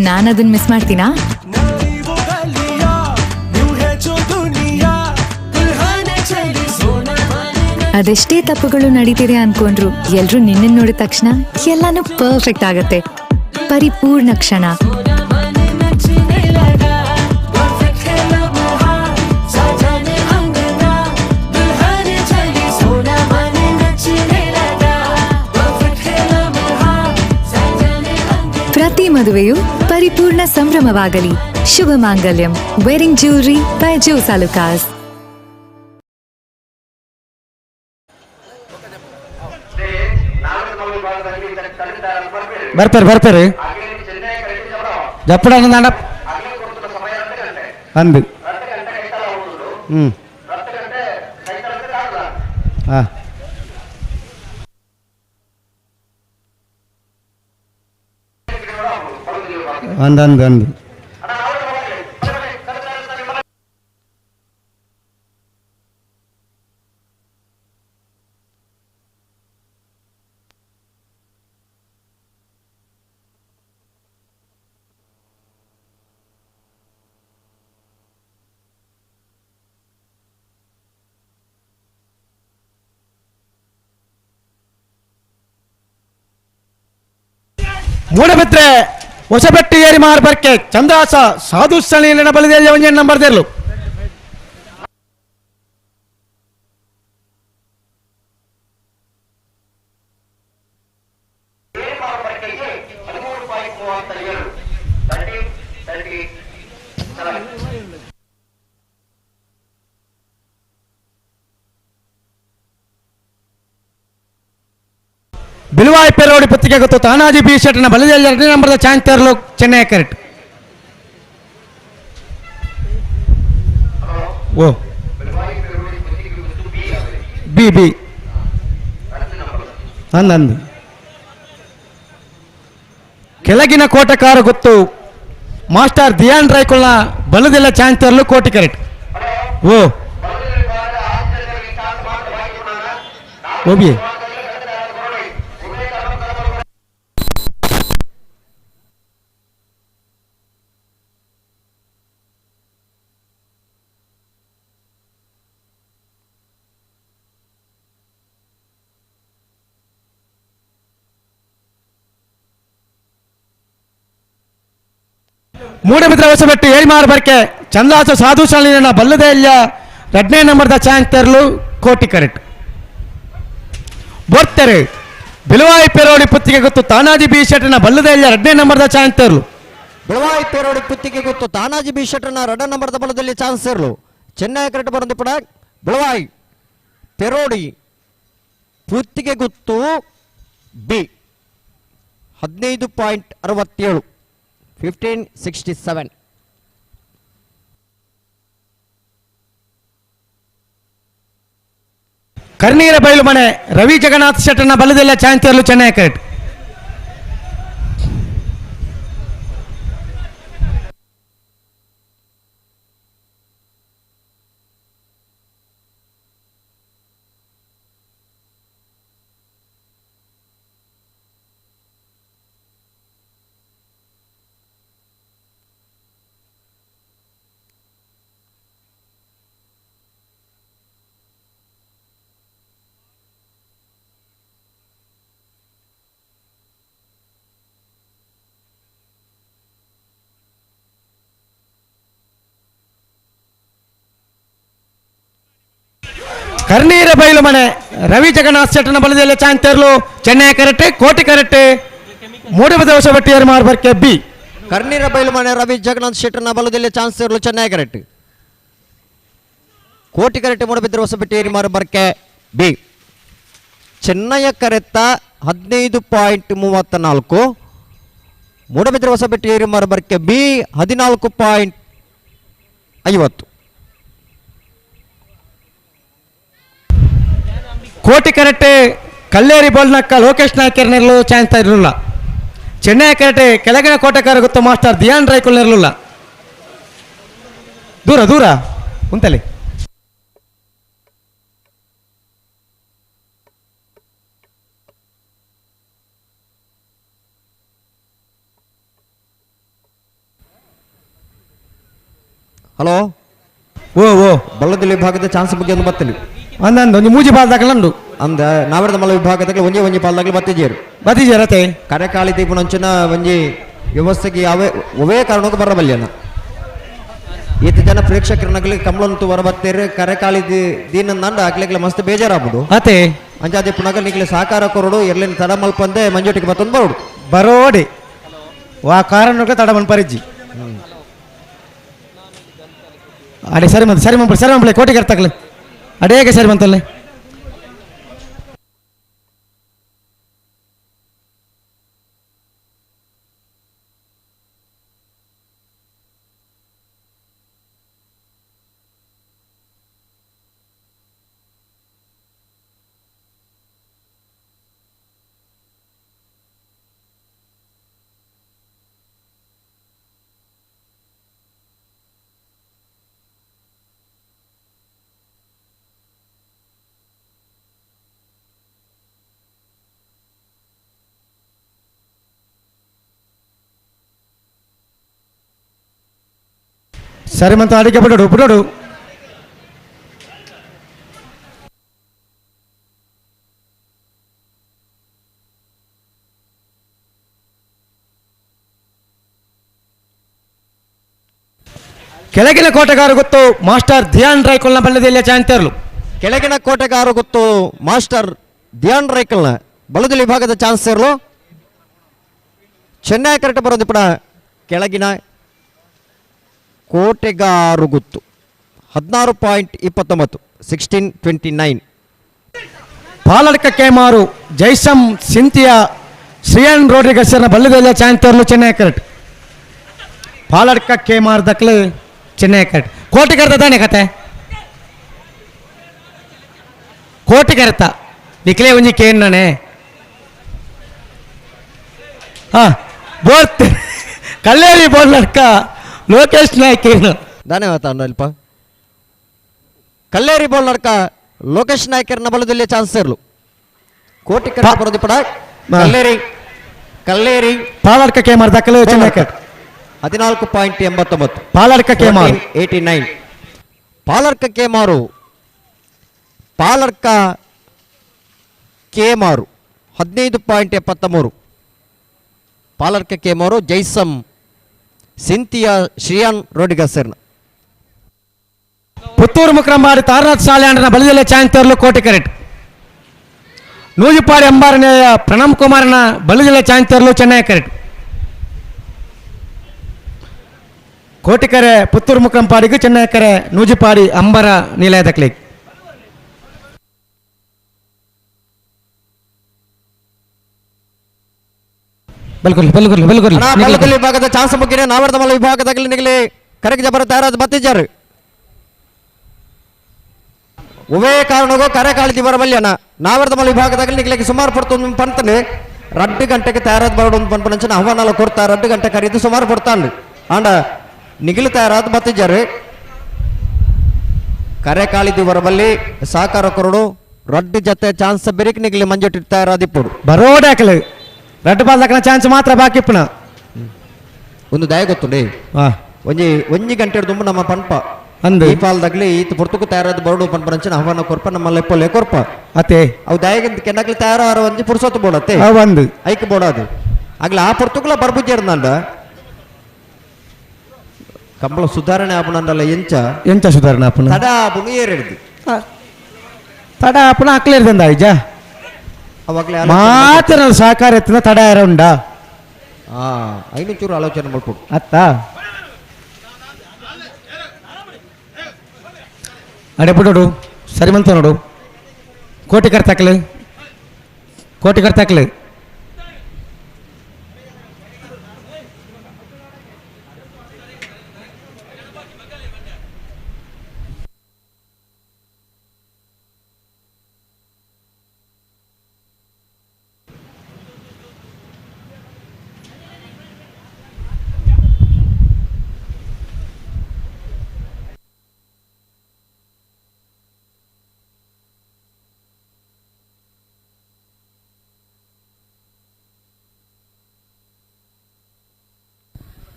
ನಾನು ಅದನ್ನ ಮಿಸ್ ಮಾಡ್ತೀನಾ? ಅದೆಷ್ಟೇ ತಪ್ಪುಗಳು ನಡೀತಿದೆ ಅನ್ಕೊಂಡ್ರು ಎಲ್ರೂ ನಿನ್ನ ನೋಡಿದ ತಕ್ಷಣ ಎಲ್ಲಾನು ಪರ್ಫೆಕ್ಟ್ ಆಗತ್ತೆ. ಪರಿಪೂರ್ಣ ಕ್ಷಣ. ಪ್ರತಿ ಮದುವೆಯು ಪರಿಪೂರ್ಣ ಸಂಭ್ರಮವಾಗಲಿ. ಶುಭ ಮಾಂಗಲ್ಯಂ. Wedding jewellery by Jos Alukkas. ಬರ್ತಾರೆ ಬರ್ತಾರೆ ಜಪ್ಪಡ ಅಂದ ಅಂದು ಹ್ಞೂ ಹಾಂ ಅಂದ ಅಂದ ಅಂದು ಮೂಡಬಿದ್ರೆ ಹೊಸಬೆಟ್ಟಿ ಏರಿ ಮಾರ್ಬರ್ಕೆ ಚಂದ್ರಾಸ ಸಾಧು ಸಣಿಲಿನ ಬಲಿದಲ್ಲಿ ಒಂಜೆ ನಂಬರ್ ದೇರ್ಲು. ಬಿಲುವಾಯಿ ಪೆರೋಡಿ ಪತ್ರಿಕೆ ಗೊತ್ತು ತಾನಾಜಿ ಬಿ ಶೆಟ್ಟನ ಬಲದಲ್ಲಿ ಎರಡನೇ ನಂಬರ್ದ ಚಾನ್ಸ್ ತೇರಲು ಚೆನ್ನೈ ಕರೆಕ್ಟ್. ಓ ಬಿ ಬಿ ಅಂದಂದು ಕೆಳಗಿನ ಕೋಟಕಾರ ಗೊತ್ತು ಮಾಸ್ಟರ್ ದಿಯಾನ್ ರೈಕುಲ್ನ ಬಲದೆಲ್ಲ ಚಾನ್ಸ್ ತೇರಲು ಕೋಟಿ ಕರೆಕ್ಟ್. ಓ ಓಬಿ ಮೂಡಬಿದ್ರ ಹೊಸಬೆಟ್ಟು ಏರಿಮಾರು ಬರ್ಕೆ ಚಂದಾಸ ಸಾಧು ಶಾಲಿನ ಬಲ್ಲದೇ ಇಲ್ಲ ಎರಡನೇ ನಂಬರ್ದ ಚಾನ್ಸ್ ತರಲು ಕೋಟಿ ಕರೆಕ್ಟ್. ಬರ್ತಾರೆ ಬಿಲುವಾಯಿ ಪೆರೋಡಿ ಪುತ್ತಿಗೆ ಗೊತ್ತು ತಾನಾಜಿ ಬಿ ಶೆಟ್ಟನ ಬಲ್ಲದೇ ಇಲ್ಲ ಎರಡನೇ ನಂಬರ್ದ ಚಾನ್ಸ್ ತರಲು. ಬಿಲುವಾಯಿ ಪೆರೋಡಿ ಪುತ್ತಿಗೆ ಗೊತ್ತು ತಾನಾಜಿ ಬಿ ಶೆಟ್ಟನ ಎರಡನೇ ನಂಬರ್ದ ಬಲದಲ್ಲಿ ಚಾನ್ಸ್ ಸೇರಲು ಚೆನ್ನೈ ಕರೆಕ್ಟ್ ಬರಂದು ಪಡ ಬಿಲುವಾಯಿ ಪೆರೋಡಿ ಪುತ್ತಿಗೆ ಗೊತ್ತು ಬಿ 15.67 15.67. ಕರ್ನೀರ ಬಯಲು ಮನೆ ರವಿ ಜಗನ್ನಾಥ್ ಶೆಟ್ಟನ ಬಲದೆಲ್ಲ ಚಾನ್ಸ್ ತರಲು ಚೆನ್ನೈ ಕರೆಕ್ಟ್. ಕರ್ನೀರ ಬಯಲು ಮನೆ ರವಿ ಜಗನ್ನಾಥ್ ಶೆಟ್ಟನ ಬಲದಲ್ಲಿ ಚಾನ್ಸ್ ತರಲು Chennai correct Koti correct ಮೂಡಬಿದ ಹೊಸಬಟ್ಟಿಯರು ಮಾರ್ಬರ್ಕೆ B. ಕರ್ನೀರ ಬಯಲು ಮನೆ ರವಿ ಜಗನ್ನಾಥ್ ಶೆಟ್ಟನ ಬಲದಲ್ಲಿ ಚಾನ್ಸ್ ತರಲು Chennai correct Koti correct ಮೂಡಬಿದ್ರ ಹೊಸಬಟ್ಟಿಯರು ಮಾರ್ಬರ್ಕೆ B. ಚೆನ್ನೈಯ ಕರೆತ್ತ 15.34 ಮೂಡಬಿದ್ರ ಹೊಸಬಟ್ಟಿಯರು ಮಾರ್ಬರ್ಕೆ B 14.50. ಕೋಟಿ ಕರೆಕ್ಟ್ ಕಲ್ಲೇರಿ ಬೋಲ್ನಕ್ಕ ಲೋಕೇಶ್ ನಾಯ್ಕರ್ ನೆರಳು ಚಾನ್ಸ್ ಇರಲಿಲ್ಲ. ಚೆನ್ನೈ ಕರೆಕ್ಟ್ ಕೆಳಗಿನ ಕೋಟೆಕಾರ ಗೊತ್ತು ಮಾಸ್ಟರ್ ದಿಯಾನ್ ರೈಕುಲ್ ನೆರಲಿಲ್ಲ. ದೂರ ದೂರ ಉಂಟಲ್ಲಿ. ಹಲೋ ಓ ಓ ಬಳ್ಳದಲ್ಲಿ ವಿಭಾಗದ ಚಾನ್ಸ್ ಬಗ್ಗೆ ಒಂದು ಬತ್ತಲಿ ಅಂದಂದು ಒಂದು ಮೂಜಿ ಪಾಲ್ದಾಗಲಂಡು ಅಂದ ನಾವರದ ಮಲ್ಲ ವಿಭಾಗದಾಗ ಒಂಜೆ ಒಂಜಿ ಪಾಲ್ದಾಗಲು ಬತ್ತಿಜೇರು ಬತ್ತಿಜೇರತೆ ಕರೆಕಾಳಿ ದೀಪನಂಚಿನ ಒಂಜಿ ವ್ಯವಸ್ಥೆಗೆ ಯಾವೇ ಒವೇ ಕಾರಣಕ್ಕೂ ಬರಬಲ್ಯನ ಈತ ಜನ ಪ್ರೇಕ್ಷಕರನಗಲಿ ಕಮಲಂತು ಹೊರ ಬತ್ತೇರು ಕರೆಕಾಳಿ ದೀನಂದಂಡ ಅಕ್ಲೆಗ್ಲ ಮಸ್ತ್ ಬೇಜಾರಾಗ್ಬೋದು ಅತೆ ಅಂಜಾದಿ ಪುನಗ ನಿಗ್ಲೆ ಸಹಕಾರ ಕೊರಡು ಎರ್ಲಿನ ತಡ ಮಲ್ಪಂದೆ ಮಂಜೋಟಿಗೆ ಬತ್ತೊಂದು ಬರೋಡು ಬರೋಡಿ ವಾ ಕಾರಣಕ್ಕೆ ತಡ ಮನ್ಪರಿಜ್ಜಿ ಅಡೆ ಸರಿ ಮಂತ ಸರಿ ಮಂಪಳಿ ಸರಿ ಮಂಪಳಿ ಕೋಟಿಗೆ ಅರ್ಥಾಗಲಿ ಅಡೇಗೆ ಸರಿ ಬಂತಲ್ಲೇ. ಸರಿ ಮಂತ ಅಡಿಗೆ ಬಿಡೋಡು ಬಿಡೋಡು. ಕೆಳಗಿನ ಕೋಟೆಗಾರು ಗೊತ್ತು ಮಾಸ್ಟರ್ ಧ್ಯಾನ್ ರೈಕಲ್ನ ಬಲ್ಲದೆಲ್ಲ ಚಾಂತರ್ಲು. ಕೆಳಗಿನ ಕೋಟೆಗಾರು ಗೊತ್ತು ಮಾಸ್ಟರ್ ಧ್ಯಾನ್ ರೈಕಲ್ನ ಬಲದಲ್ಲಿ ವಿಭಾಗದ ಚಾನ್ಸರ್ಲು. ಚೆನ್ನೈ ಕರೆಕ್ಟ್ ಬರೋದು ಪಡ ಕೆಳಗಿನ ಕೋಟೆಗಾರು ಗೊತ್ತು 16.29 16.29. ಪಾಲಡ್ಕ ಕೇಮಾರು ಜೈಸಂ ಸಿಂಥಿಯಾ ಶ್ರೀಯನ್ ರೋಡ್ರಿಗಸ್ನ ಬಲ್ಲದೆಲ್ಲ ಚಾಂತರ್ಲು ಚೆನ್ನೈ ಕರೆಕ್ಟ್. ಪಾಲಡ್ಕ ಕೇಮಾರ್ ದಕ್ಲು ಚೆನ್ನೈ ಕರೆಕ್ಟ್. ಕೋಟೆಗಾರದ ತಾನೇ ಕತೆ ಕೋಟೆಗಾರತ ನಿಖಲೇ ಒಂಜಿ ಕೇನ್ ನಾನೇ ಹಾಂ ಬೋರ್ತ್ ಕಲ್ಲೇರಿ ಬೋರ್ಲಡ್ಕ ಲೋಕೇಶ್ ನಾಯ್ಕ ಧನ್ಯವಾದ ಅಲ್ಪ ಕಲ್ಲೇರಿ ಬೋಲ್ನಡ್ಕ ಲೋಕೇಶ್ ನಾಯ್ಕರ್ನ ಬಲದಲ್ಲಿ ಚಾನ್ಸ್ ಇರಲು. ಕೋಟಿ ಕರೆಕ್ಟ್ ಬರೋದು ಪಡ ಕಲ್ಲೇರಿ ಕಲ್ಲೇರಿ ಪಾಲಡ್ಕ ಕೇಮಾರ್ ದಕ್ಕಲು ಚೆನ್ನೈ ಕರೆಕ್ಟ್ 14.89. ಪಾಲಡ್ಕ ಕೇಮಾರು 89. ಪಾಲರ್ಕ ಕೇಮಾರು ಪಾಲರ್ಕ ಕೇಮಾರು 15.73. ಪಾಲರ್ಕ ಕೇಮಾರು ಜೈಸಂ ಸಿಂಥಿಯಾ ಶ್ರೀಯಾನ್ ರೋಡಿಗಸರ್ನ. ಪುತ್ತೂರು ಮುಕ್ರಂಬಾಡಿ ತಾರನಾಥ್ ಸಾಲ್ಯಾಂಡ್ರನ ಬಲದಲ್ಲೇ ಚಾಂತರ್ಲು ಕೋಟೆ ಕರೆಕ್ಟ್. ನೂಜಿಪಾಡಿ ಅಂಬಾರನೆಯ ಪ್ರಣಮ್ ಕುಮಾರನ ಬಲದಲ್ಲೇ ಚಾಂತರ್ಲು ಚೆನ್ನೈ ಕರೆಕ್ಟ್. ಕೋಟಿಕರೆ ಪುತ್ತೂರು ಮುಕ್ರಂಪಾಡಿಗೂ ಚೆನ್ನೈಕರೆ ನೂಜಿಪಾಡಿ ಅಂಬರ ನಿಲಯದ ಕ್ಲಿಕ್. ಬಲ್ಕೊರ್ಲಿ ಬಲ್ಕೊರ್ಲಿ ಬಲ್ಕೊರ್ಲಿ. ಬಲದಲ್ಲಿ ವಿಭಾಗದ ಚಾನ್ಸ್ ಮುಗಿನ ನಾವರ್ದಮಲ ವಿಭಾಗದಲ್ಲಿ ನಿಗಲಿ ಕರೆಕ್ ಜಬರ ತಯಾರಾದ ಬತ್ತಿಜಾರು. ಉವೇ ಕಾರಣಕ್ಕೂ ಕರೆ ಕಾಳಜಿ ಬರಬಲ್ಯನ ನಾವರ್ದಮಲ ವಿಭಾಗದಲ್ಲಿ ನಿಗಲಿಗೆ ಸುಮಾರು ಪಡ್ತು ಪಂತನೆ 2 ಗಂಟೆಗೆ ತಯಾರಾದ ಬರೋಡು ಪನ್ಪನಂಚಿನ ಆಹ್ವಾನ ಕೊಡ್ತಾ 2 ಗಂಟೆ ಕರೆದು ಸುಮಾರು ಪಡ್ತಾನೆ ಆಂಡ ನಿಗಿಲು ತಯಾರಾದ ಬತ್ತಿಜಾರು. ಕರೆ ಕಾಳಿದಿ ಬರಬಲ್ಲಿ ಸಾಕಾರ ಕೊರಡು ರಡ್ಡು ಜೊತೆ ಚಾನ್ಸ್ ಬೆರಿಕ್ ನಿಗಲಿ ಮಂಜೊಟ್ಟಿ ತಯಾರಾದಿಪ್ಪುಡು ಬರೋಡಾಕಲು ರಡ್ಡು ಬಾಲ್ ದಕ್ಕನ ಚಾನ್ಸ್ ಮಾತ್ರ ಬಾಕಿ ಇಪ್ಪುನ. ಒಂದು ದಯ ಗೊತ್ತುಂಡೆ ಒಂಜಿ ಒಂಜಿ ಗಂಟೆ ದುಂಬು ನಮ್ಮ ಪನ್ಪ ಅಂದು ಈ ಪಾಲ್ದಾಗ್ಲಿ ಈತ ಪುರ್ತಕು ತಯಾರಾದ ಬರೋಡು ಪನ್ಪನಂಚಿನ ಆಹ್ವಾನ ಕೊರ್ಪ ನಮ್ಮ ಲೆಪ್ಪೊಲೆ ಕೊರ್ಪ ಅತೆ ಅವು ದಯಗೆ ಕೆನ್ನಗ್ಲಿ ತಯಾರ ಒಂಜಿ ಪುರ್ಸೊತ್ತು ಬೋಡತ್ತೆ ಒಂದು ಐಕ್ ಬೋಡದು ಆಗ್ಲಿ ಆ ಪುರ್ತುಕುಲ ಬರ್ಬುಜ್ಜೇರ್ನಂಡ ಕಂಬಳ ಸುಧಾರಣೆ ಆಪುನಂಡಲ್ಲ ಎಂಚ ಎಂಚ ಸುಧಾರಣೆ ಆಪುನ ತಡ ಆಪುನು ಏರಿಡ್ದು ತಡ ಆಪುನ ಅಕ್ಲೇರ್ದಂದ ಐಜ ಅವಾಗಲೇ ಮಾತ್ರ ಸಹಕಾರ ಎತ್ತಿನ ತಡ ಯಾರ ಉಂಡಾ ಐನೂರು ಆಲೋಚನೆ ಮಾಡ್ಕೊಡು ಅತ್ತ ಅಡೆ ಬಿಡೋಡು ಸರಿ ಮಂತ ನೋಡು ಕೋಟಿ ಕರ್ತಾಕ್ಲಿ ಕೋಟಿ ಕರ್ತಾಕ್ಲಿ.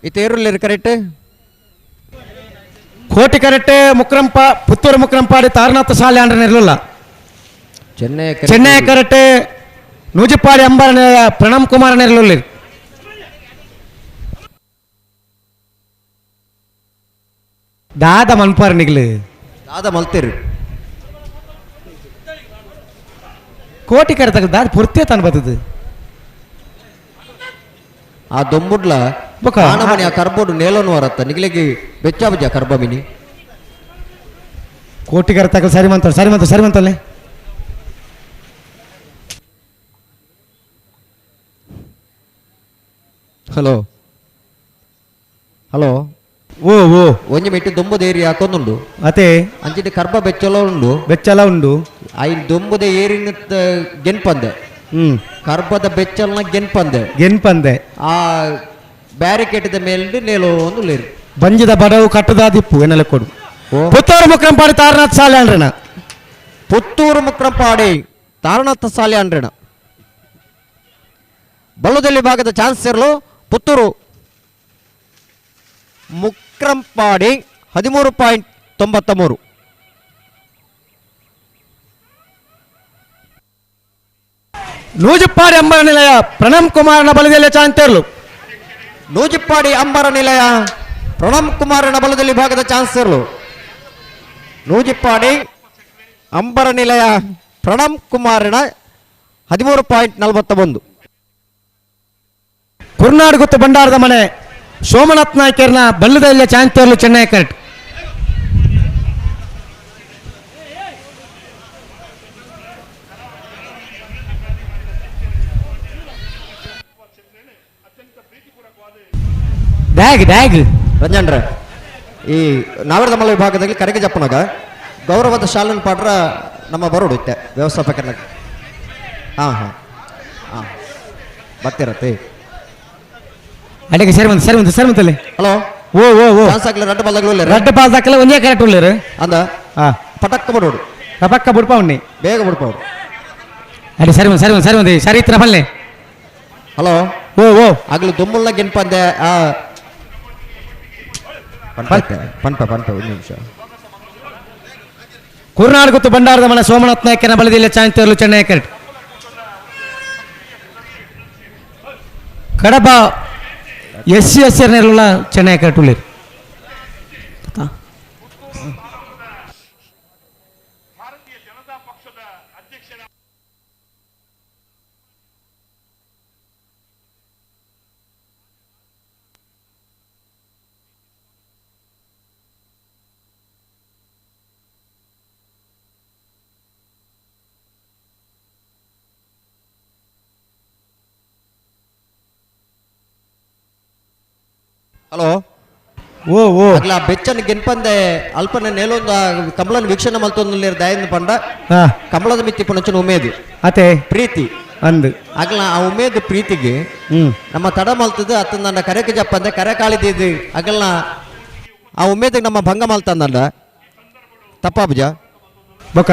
ಇತೇರುಲ್ಲೇರು ಕರೆಕ್ಟ್ ಕೋಟಿ ಕರೆಕ್ಟ್ ಮುಕ್ರಂಪ ಪುತ್ತೂರು ಮುಕ್ರಂಪಾಡಿ ತಾರನಾಥ ಸಾಲೆ ಅಂಡ್ರ ಇರಲಿಲ್ಲ. ಚೆನ್ನೈ ಚೆನ್ನೈ ಕರೆಕ್ಟ್ ನೂಜಿಪಾಡಿ ಅಂಬರನ ಪ್ರಣಮ್ ಕುಮಾರನ ಇರಲಿಲ್ಲ. ದಾದ ಮನ್ಪಾರ್ ನಿಗ್ಲು ದಾದ ಮಲ್ತೇರು ಕೋಟಿ ಕರೆತ ದಾದ ಪೂರ್ತಿ ತನ್ ಬರ್ತದೆ ಆ ದೊಂಬುಡ್ಲ ಮನಿ ಆ ಕರ್ಬೋಡು ನೇಲೋನು ವರತ್ತ ನಿಗ್ಲಿಗೆ ಬೆಚ್ಚ ಬಜ್ಜ ಕರ್ಬ ಮಿನಿ ಕೋಟಿ ಕರೆತ ಸರಿ ಮಂತ ಸರಿ ಮಂತ ಸರಿ ಮಂತಲ್ಲೇ. ಹಲೋ ಹಲೋ ಓ ಓ ಒಂಜಿ ಮೆಟ್ಟಿ ದೊಂಬುದ ಏರಿ ಹಾಕೊಂದುಂಡು ಅತೆ ಅಂಚಿನ ಕರ್ಬ ಬೆಚ್ಚಲ ಉಂಡು ಬೆಚ್ಚಲ ಉಂಡು ಐನ್ ದೊಂಬುದ ಏರಿನ ಗೆನ್ಪಂದೆ ಕರ್ಬದ ಬೆಚ್ಚಲ್ನ ಗೆನ್ಪಂದೆ ಗೆನ್ಪಂದೆ ಆ ಬ್ಯಾರಿಕೇಡ್ ಮೇಲೆ ನೇಲು ಒಂದು ಲೇರು ಬಂಜಿದ ಬಡವು ಕಟ್ಟದಾದಿಪ್ಪು ಎನ್ನಲೆ ಕೊಡು. ಪುತ್ತೂರು ಮುಕ್ರಂಪಾಡಿ ತಾರನಾಥ್ ಸಾಲೆ ಅಂಡ್ರಣ ಪುತ್ತೂರು ಮುಕ್ರಂಪಾಡಿ ತಾರನಾಥ ಸಾಲೆ ಅಂಡ್ರಣ ಬಲ್ಲದಲ್ಲಿ ಭಾಗದ ಚಾನ್ಸ್ ಇರಲು ಪುತ್ತೂರು ಮುಕ್ರಂಪಾಡಿ 13.93. ನೂಜಿಪ್ಪಾಡಿ ಅಂಬರ ನಿಲಯ ಪ್ರಣಮ್ ಕುಮಾರನ ಬಲದಲ್ಲಿ ಚಾಂತೇರ್ಲು. ನೂಜಿಪ್ಪಾಡಿ ಅಂಬರ ನಿಲಯ ಪ್ರಣಮ್ ಕುಮಾರನ ಬಲದಲ್ಲಿ ಭಾಗದ ಚಾನ್ಸರ್ಲು ನೂಜಿಪ್ಪಾಡಿ ಅಂಬರ ನಿಲಯ ಪ್ರಣಮ್ ಕುಮಾರನ 13.41. ಕುರ್ನಾಡು ಗುತ್ತು ಭಂಡಾರದ ಮನೆ ಸೋಮನಾಥ್ ನಾಯ್ಕರ್ನ ಬಲ್ಲದಲ್ಲ ಚಾನ್ಸರ್ಲು ಚೆನ್ನೈ ಕರೆಕ್ಟ್. ಡ್ಯಾಗ್ ಡ್ಯಾಗ್ ರಂಜನ್ರೆ, ಈ ನಾವರದಮಲ್ಲ ವಿಭಾಗದಲ್ಲಿ ಕರೆಗೆ ಜಪ್ಪನಾಗ ಗೌರವದ ಶಾಲನ್ ಪಾಡ್ರ ನಮ್ಮ ಬರೋಡು ಇತ್ತೆ ವ್ಯವಸ್ಥಾಪಕರ. ಹಾಂ ಹಾಂ ಹಾಂ ಬರ್ತಿರತ್ತೆ. ಅಡಿಗೆ ಸರಿ ಬಂತು ಸರಿ ಬಂತು ಸರಿ ಬಂತಲ್ಲಿ. ಹಲೋ ಓ ಓ ಓ ಚಾನ್ಸ್ ಹಾಕ್ಲಿ ರಡ್ಡು ಬಾಲ್ದಾಗಲು ಇಲ್ಲ ರಡ್ಡು ಬಾಲ್ ದಾಖಲೆ ಒಂದೇ ಕರೆಕ್ಟ್ ಉಳ್ಳೇರು ಅಂದ ಹಾಂ ಪಟಕ್ಕ ಬಿಡೋಡು ಪಕ್ಕ ಬುಡ್ಪ ಉಣ್ಣಿ ಬೇಗ ಬಿಡ್ಪಾವ್ರು. ಅಡಿ ಸರಿ ಬಂದು ಸರಿ ಬಂದು ಸರಿ ಬಂದು ಸರಿ ಇತ್ರ ಬಲ್ಲೆ. ಹಲೋ ಓ ಓ ಆಗ್ಲು ದುಮ್ಮುಲ್ಲ ಗೆನ್ಪಂದೆ ಆ ಪನ್ಪ ಪನ್ಪ ಒಂದು ನಿಮಿಷ. ಕುರ್ನಾಡು ಗುತ್ತು ಭಂಡಾರದ ಮನೆ ಸೋಮನಾಥ್ ನಾಯ್ಕನ ಬಲದಲ್ಲಿ ಚಾಂತೇರ್ಲು ಚೆನ್ನೈ ಕರೆಕ್ಟ್. ಕಡಬ ಎಸ್ ಸಿ ಎಸ್ ಎರ್ನೆಲ್ಲ ಚೆನ್ನೈ ಕರೆಕ್ಟ್ ಉಳ್ಳೇರು. ಹಲೋ ಓ ಓ ಅಗ್ಲ ಬೆಚ್ಚನ ಗೆನ್ಪಂದೆ ಅಲ್ಪನ ನೇಲೊಂದು ಕಮಲನ ವೀಕ್ಷಣೆ ಮಲ್ತೊಂದು ದಯಂದ ಪಂಡ ಕಮಲದ ಮಿತ್ತಿ ಪುಣಚನ ಉಮೇದು ಅತೆ ಪ್ರೀತಿ ಅಂದು ಅಗ್ಲ ಆ ಉಮೇದು ಪ್ರೀತಿಗೆ ನಮ್ಮ ತಡ ಮಲ್ತದ ಅತ್ತ ನನ್ನ ಕರೆಗೆ ಜಪ್ಪಂದೆ ಕರೆ ಕಾಳಿದ್ದು ಅಗಲ್ನ ಆ ಉಮೇದಿಗೆ ನಮ್ಮ ಭಂಗ ಮಲ್ತಂದ ತಪ್ಪಾಬುಜ ಬೊಕ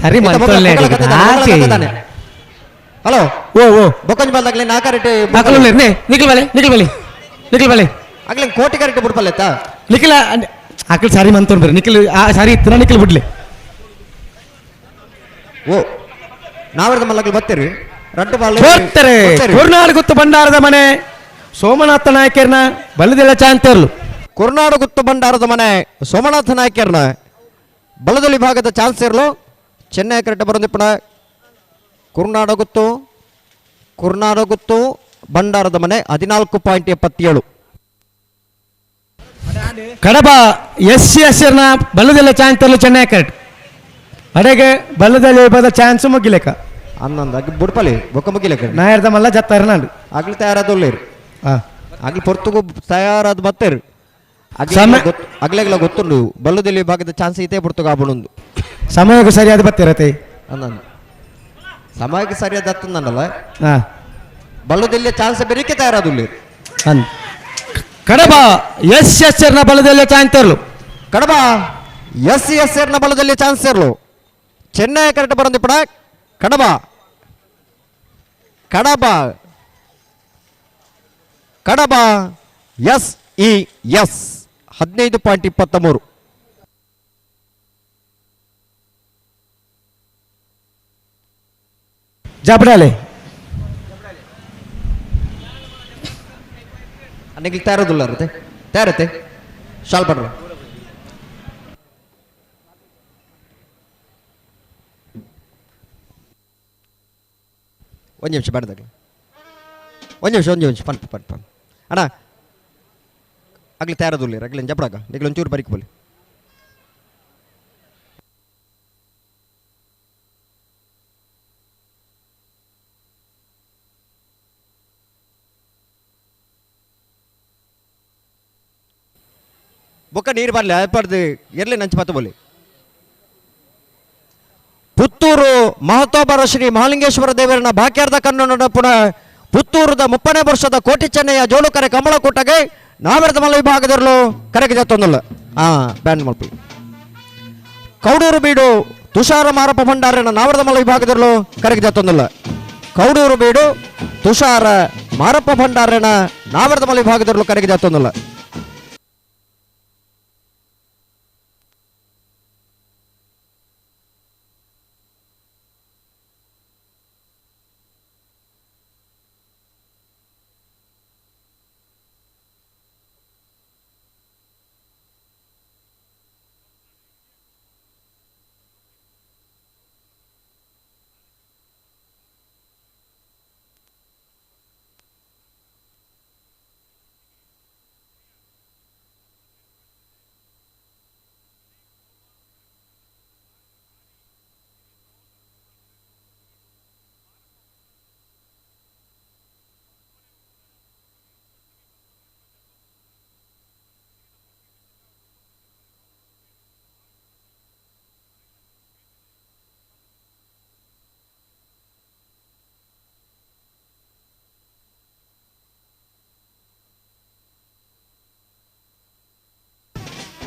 ಸರಿ ಮಲ್ತೊಲ್ಲೆ. ಹಲೋ ಓ ಓ ಬೊಕ್ಕಂಜ್ ಬಾಲ್ದಾಗ್ಲೆ ನಾ ಕರೆಕ್ಟ್ ದಾಖಲು ನೇ ನಿಖಿಲ್ ಬಲೆ ನಿಖಿಲ್ ಬಲೆ ನಿಖಿಲ್ ಬಲೆ ಆಗ್ಲೇ ಕೋಟಿ ಕರೆಕ್ಟ್ ಬಿಡ್ಪಲ್ಲೆತ್ತಾ ನಿಖಿಲ ಆಕಲ್ ಸಾರಿ ಮಂತೋನ್ ಬರ್ರಿ ನಿಖಿಲ್ ಆ ಸಾರಿ ಇತ್ತು ನಿಖಿಲ್ ಬಿಡ್ಲಿ. ಓ ನಾವರದ ಮಲ್ಲಗ್ಲು ಬರ್ತೀರಿ ರಡ್ಡು ಬಾಲ್ ಹೋಗ್ತಾರೆ. ಕುರ್ನಾಡು ಗುತ್ತು ಭಂಡಾರದ ಮನೆ ಸೋಮನಾಥ ನಾಯ್ಕರ್ನ ಬಲದೆಲ್ಲ ಚಾಂತೇರ್ಲು. ಕುರ್ನಾಡು ಗುತ್ತು ಭಂಡಾರದ ಮನೆ ಸೋಮನಾಥ ನಾಯ್ಕರ್ನ ಬಲದಲ್ಲಿ ಭಾಗದ ಚಾನ್ಸೇರ್ಲು ಚೆನ್ನೈ ಕರೆಕ್ಟ್ ಬರೋದಿಪ್ಪಣ. ಕುರ್ನಾಡಗುತ್ತು ಕುರ್ನಾಡಗುತ್ತು ಭಂಡಾರದ ಮನೆ 14.77. ಕಡಬ ಎಸ್ ಸಿ ಎಸ್ ಎರ್ನ ಬಲ್ಲದೆಲ್ಲ ಚಾನ್ಸ್ ಚೆನ್ನೈ ಕರೆಕ್ಟ್. ಅಡೆಗೆ ಬಲ್ಲದಲ್ಲಿ ಬದ ಚಾನ್ಸ್ ಮುಗಿಲೇಕ ಅನ್ನೊಂದು ಬುಡ್ಪಲಿ ಬೊಕ್ಕ ಮುಗಿಲೇಕ ನಾಯರ್ದ ಮಲ್ಲ ಜತ್ತಾರನಾಡು ಆಗ್ಲಿ ತಯಾರಾದೊಳ್ಳೇರು ಆಗ್ಲಿ ಪೊರ್ತುಗು ತಯಾರಾದ ಬತ್ತೇರು ಅಗ್ಲೆಗ್ಲ ಗೊತ್ತುಂಡು ಬಲ್ಲದಲ್ಲಿ ಭಾಗದ ಚಾನ್ಸ್ ಐತೆ ಪೊರ್ತುಗು ಆಬಣೊಂದು ಸಮಯಕ್ಕೂ ಸರಿಯಾದ ಬತ್ತಿರತ್ತೆ ಅನ್ನೊಂದು ಸಮಯಕ್ಕೆ ಸರಿಯಾದ ಹತ್ತಂದಲ್ಲ ಬಲ್ಲದಲ್ಲಿ ಚಾನ್ಸ್ ಬೆರಿಕೆ ತಯಾರಾದುಳ್ಳಿ. ಕಡಬ ಎಸ್ ಎಸ್ ಎರ್ನ ಬಲದಲ್ಲಿ ಚಾನ್ಸ್ ಇರಲು ಕಡಬ ಎಸ್ ಎಸ್ ಎರ್ನ ಬಲದಲ್ಲಿ ಚಾನ್ಸ್ ಇರಲು ಚೆನ್ನೈ ಕರೆಕ್ಟ್ ಬರಂದಿಪ್ಪಡ. Kadaba Kadaba Kadaba S E S 15.23. ಜಬಡಾಲೆ ಅನ್ನಿಗೆ ತಯಾರದಿಲ್ಲ ಅರುತ್ತೆ ತಯಾರತ್ತೆ ಶಾಲ್ ಪಡ್ರ ಒಂದು ನಿಮಿಷ ಬೇಡದಾಗಲಿ ಒಂದು ನಿಮಿಷ ಒಂದು ನಿಮಿಷ ಪನ್ ಪನ್ ಪನ್ ಅಣ್ಣ ಆಗಲಿ ತಯಾರದಿಲ್ಲ ಅಗ್ಲಿ ಜಬಡಾಗ ನಿಗ್ಲು ಒಂಚೂರು ಬರಿಕ್ ಬೋಲಿ. ಬೊಕ್ಕ ನೀರು ಬರಲಿ ಅಲ್ಪಡ್ದು ಎರ್ಲಿ ನಂಚು ಪತ್ತ ಬೋಲಿ. ಪುತ್ತೂರು ಮಹತೋಬರ ಶ್ರೀ ಮಹಾಲಿಂಗೇಶ್ವರ ದೇವರನ ಭಾಗ್ಯಾರ್ಧ ಕನ್ನಡ ಪುನಃ ಪುತ್ತೂರದ 30ನೇ ವರ್ಷದ ಕೋಟಿ ಚೆನ್ನಯ್ಯ ಜೋಳುಕರೆ ಕಮಲಕೂಟಗೆ ನಾವೆರದ ಮಲ್ಲ ವಿಭಾಗದಲ್ಲೂ ಕರೆಗೆ ಜತ್ತೊಂದಲ್ಲ ಬ್ಯಾನ್ ಮಲ್ಪಿ. ಕೌಡೂರು ಬೀಡು ತುಷಾರ ಮಾರಪ್ಪ ಭಂಡಾರನ ನಾವರದ ಮಲ್ಲ ವಿಭಾಗದಲ್ಲೂ ಕರೆಗೆ ಜತ್ತೊಂದಲ್ಲ. ಕೌಡೂರು ಬೀಡು ತುಷಾರ ಮಾರಪ್ಪ ಭಂಡಾರನ ನಾವರದ ಮಲ್ಲ ವಿಭಾಗದಲ್ಲೂ ಕರೆಗೆ ಜತ್ತೊಂದಲ್ಲ.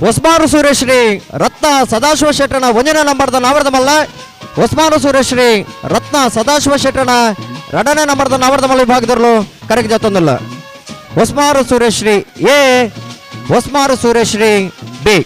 ಹೊಸ್ಮಾರು ಸೂರ್ಯಶ್ರೀ ರತ್ನ ಸದಾಶಿವ ಶೆಟ್ಟರನ ಒಂದನೇ ನಂಬರ್ದ ನಾವರದ ಮಲ್ಲ. ಹೊಸ್ಮಾರು ಸೂರ್ಯಶ್ರೀ ರತ್ನ ಸದಾಶಿವ ಶೆಟ್ಟರನ ಎರಡನೇ ನಂಬರ್ದ ನಾವರದ ಮಲ್ಲ ವಿಭಾಗದಲ್ಲೂ ಕರೆಗೆ ಜತ್ತೊಂದಿಲ್ಲ. ಹೊಸ್ಮಾರು ಸೂರ್ಯಶ್ರೀ ಎ, ಹೊಸ್ಮಾರು ಸೂರ್ಯಶ್ರೀ ಬಿ.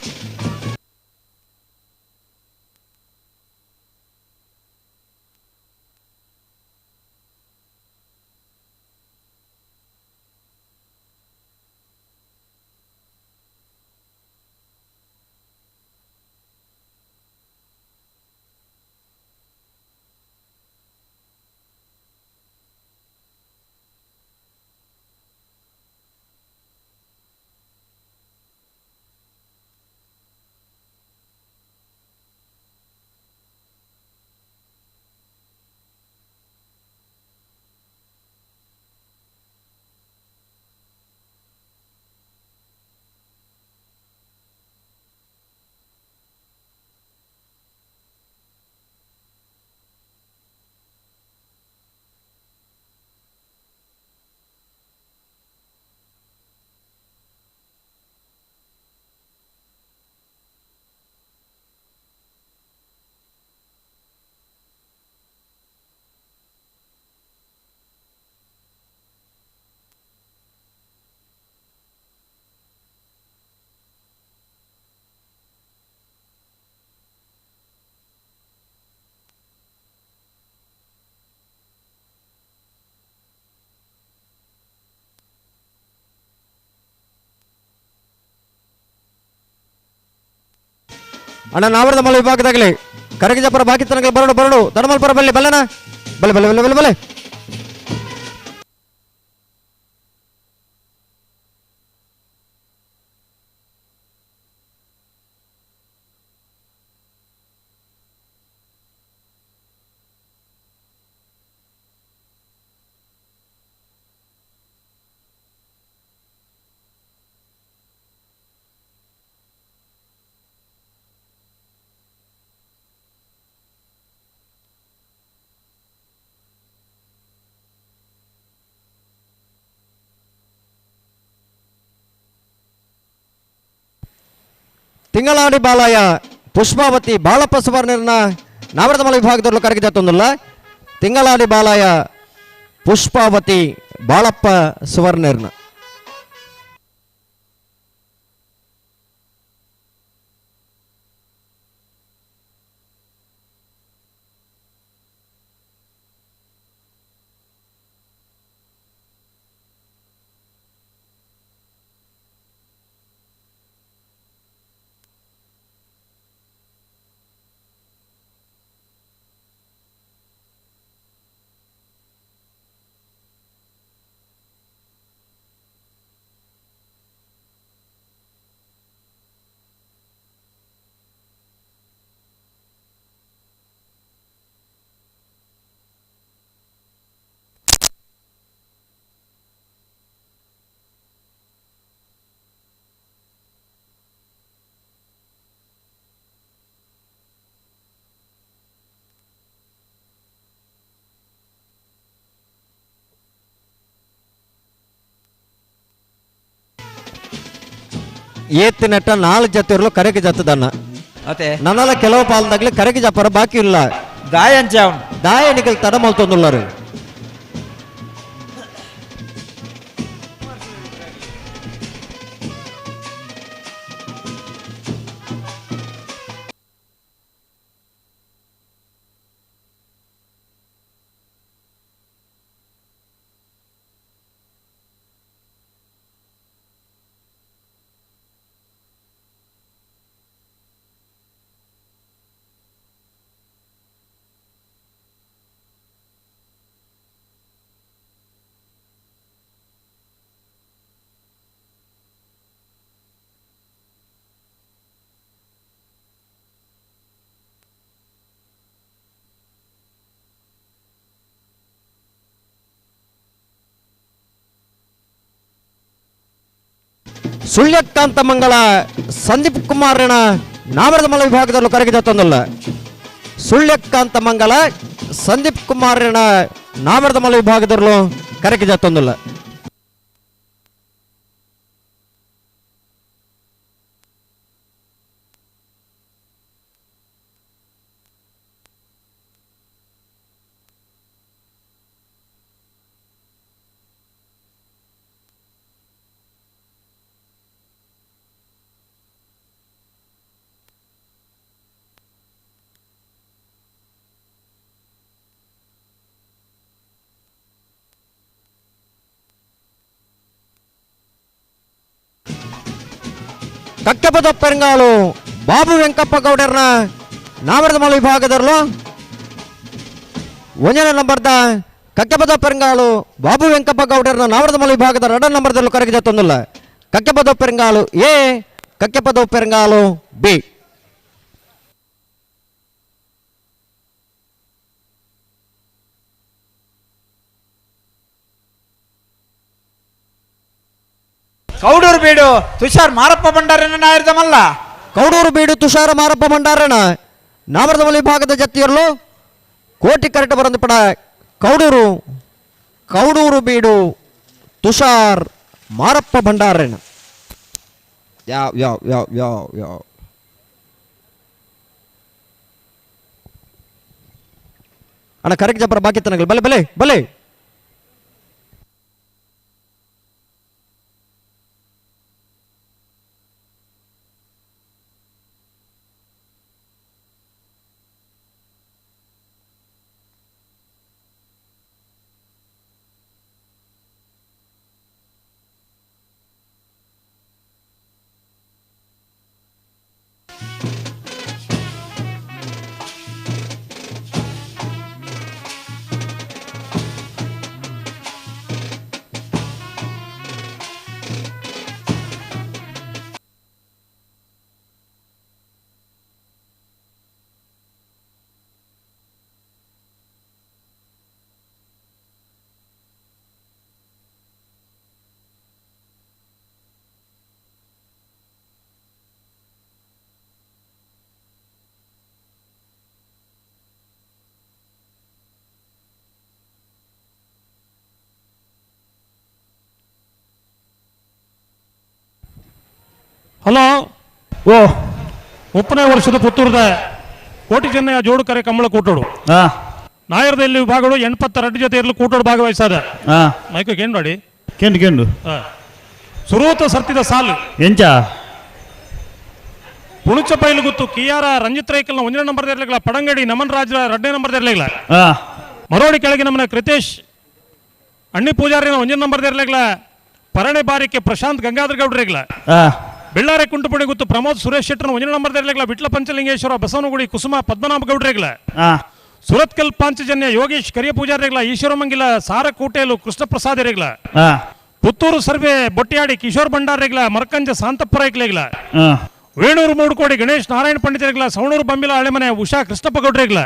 ಅಣ್ಣ ನಾವರದ ಮಲ್ಲ ವಿಭಾಗದಾಗಲಿ ಕರಗಿಜಪುರ ಬಾಕಿ ತನಕ ಬರಡು ಬರಡು ತಡಮಲ್ಪುರ ಬಲ್ಲೆ ಬಲ್ಲನ ಬಲೆ ಬಲೆ ಬಲೆ ಬಲೆ ಬಲೆ. ತಿಂಗಳಾಡಿ ಬಾಲಾಯ ಪುಷ್ಪಾವತಿ ಬಾಳಪ್ಪ ಸುವರ್ಣನ ನಾವರದಮಲ ವಿಭಾಗದಲ್ಲೂ ಕರಗಿದ ತಿಂಗಳಾಡಿ ಬಾಲಾಯ ಪುಷ್ಪಾವತಿ ಬಾಳಪ್ಪ ಸುವರ್ಣರ್ನ. ಏತಿನೆಟ್ಟ ನಾಲ್ಕು ಜೊತೆ ಕರೆಗೆ ಜತ್ತದನ್ನ ನನ್ನಲ್ಲ ಕೆಲವು ಪಾಲ್ದಾಗ್ಲಿ ಕರೆಗೆ ಜಪ್ಪರ ಬಾಕಿ ಇಲ್ಲ. ದಾಯನಿಕಲ್ ತಡ ಮಲ್ತೊಂದುಳ್ಳರು. ಸುಳ್ಯಕಾಂತ ಮಂಗಳ ಸಂದೀಪ್ ಕುಮಾರನ ನಾಮರದ ವಿಭಾಗದಲ್ಲೂ ಕರಗಿದ ತಂದಲ್ಲ. ಸುಳ್ಯಕಾಂತ ಮಂಗಳ ಸಂದೀಪ್ ಕುಮಾರನ ನಾಮರದ ವಿಭಾಗದಲ್ಲೂ ಕರಗಿದ ತಂದಲ್ಲ. ಕಕ್ಕೆಪದ ಪೆರಂಗಾಲು ಬಾಬು ವೆಂಕಪ್ಪ ಗೌಡರ್ನ ನಾವರದಮಲ ವಿಭಾಗದಲ್ಲೂ ಒಂದನೇ ನಂಬರ್ದ ಕಕ್ಕೆಪದ ಪೆರಂಗಾಲು ಬಾಬು ವೆಂಕಪ್ಪ ಗೌಡರ್ನ ನಾವರದಮಲ ವಿಭಾಗದ ಎರಡನೇ ನಂಬರ್ದಲ್ಲೂ ಕರಗಿದ ತೊಂದಿಲ್ಲ. ಕಕ್ಕೆಪದ ಪೆರಂಗಾಲು ಎ, ಕಕ್ಕೆಪದ ಪೆರಂಗಾಲು ಬಿ. ಕೌಡೂರು ಬೀಡು ತುಷಾರ್ ಮಾರಪ್ಪ ಭಂಡಾರನ ನಾಯರ್ದಮಲ್ಲ. ಕೌಡೂರು ಬೀಡು ತುಷಾರ ಮಾರಪ್ಪ ಭಂಡಾರನ ನಾವರದಮಲ ವಿಭಾಗದ ಜತ್ತಿಯರ್ಲು ಕೋಟಿ ಕರೆಟ ಬರಂದು ಪಡ ಕೌಡೂರು ಕೌಡೂರು ಬೀಡು ತುಷಾರ್ ಮಾರಪ್ಪ ಭಂಡಾರನ. ಯಾವ ಯಾವ ಯಾವ ಯಾವ ಯಾವ ಅಣ್ಣ ಕರೆಕ್ಟ್ ಜಬ್ಬರ ಬಾಕಿ ತನಗಲ್ ಬಲೆ ಬಲೆ ಬಲೆ. ಹಲೋ ಓ ಮುಪ್ಪನೇ ವರ್ಷದ ಪುತ್ತೂರದ ಕೋಟಿ ಚೆನ್ನಯ್ಯ ಜೋಡು ಕರೆ ಕಂಬಳ ಕೂಟೋಡು ನಾಯರದಲ್ಲಿ ವಿಭಾಗಗಳು 82 ಜೊತೆ ಇರಲು ಕೂಟೋಡು ಭಾಗವಹಿಸಾದ. ಮೈಕ್ ಕೇಂಡು ನೋಡಿ ಕೇಂಡು ಕೇಂಡು ಸುರೂತ ಸರ್ತಿದ ಸಾಲು ಎಂಚ ಪುಣಚ ಪೈಲು ಗುತ್ತು ಕಿಯಾರ ರಂಜಿತ್ ರೈಕಲ್ನ 1ನೇ ನಂಬರ್ ಇರಲಿಲ್ಲ, ಪಡಂಗಡಿ ನಮನ್ ರಾಜ 2ನೇ ನಂಬರ್ ಇರಲಿಲ್ಲ, ಮರೋಡಿ ಕೆಳಗೆ ನಮ್ಮನ ಕೃತೇಶ್ ಅಣ್ಣಿ ಪೂಜಾರಿನ 1ನೇ ನಂಬರ್ ಇರಲಿಲ್ಲ, ಪರಣೆ ಬಾರಿಕೆ ಪ್ರಶಾಂತ್ ಗಂಗಾಧರ್ ಗೌಡ್ರಿಗ್ಲ, ಬೆಳ್ಳಾರೆ ಕುಂಟುಪುಣಿ ಗುತ್ತು ಪ್ರಮೋದ್ ಸುರೇಶ್ ಶೆಟ್ಟರ್ನ 1ನೇ ನಂಬರ್ ಇರಲಿಲ್ಲ, ವಿಟ್ಲ ಪಂಚಲಿಂಗೇಶ್ವರ ಬಸವನಗುಡಿ ಕುಸುಮ ಪದ್ಮನಾಭ ಗೌಡ್ರಿಗ್ಲ, ಸುರತ್ಕಲ್ ಪಾಂಚಜನ್ಯ ಯೋಗೇಶ್ ಕರಿಯ ಪೂಜಾರಿಗ್ಲ, ಈಶ್ವರಮಂಗಿಲ ಸಾರ ಕೂಟೇಲು ಕೃಷ್ಣ ಪ್ರಸಾದ್ ಇರಗ್ಲ, ಪುತ್ತೂರು ಸರ್ವೆ ಬೊಟ್ಟಿಯಾಡಿ ಕಿಶೋರ್ ಭಂಡಾರಿಗ್ಲ, ಮರ್ಕಂಜ ಶಾಂತಪ್ಪ ರೈಕ್ಲೆಗ್ಲ, ವೇಣೂರು ಮೂಡುಕೋಡಿ ಗಣೇಶ್ ನಾರಾಯಣ ಪಂಡಿತರಿಗ್ಲ, ಸವಣೂರು ಬಂಬಿಲ ಹಳೆಮನೆ ಉಷಾ ಕೃಷ್ಣಪ್ಪ ಗೌಡ್ರಿಗ್ಲ.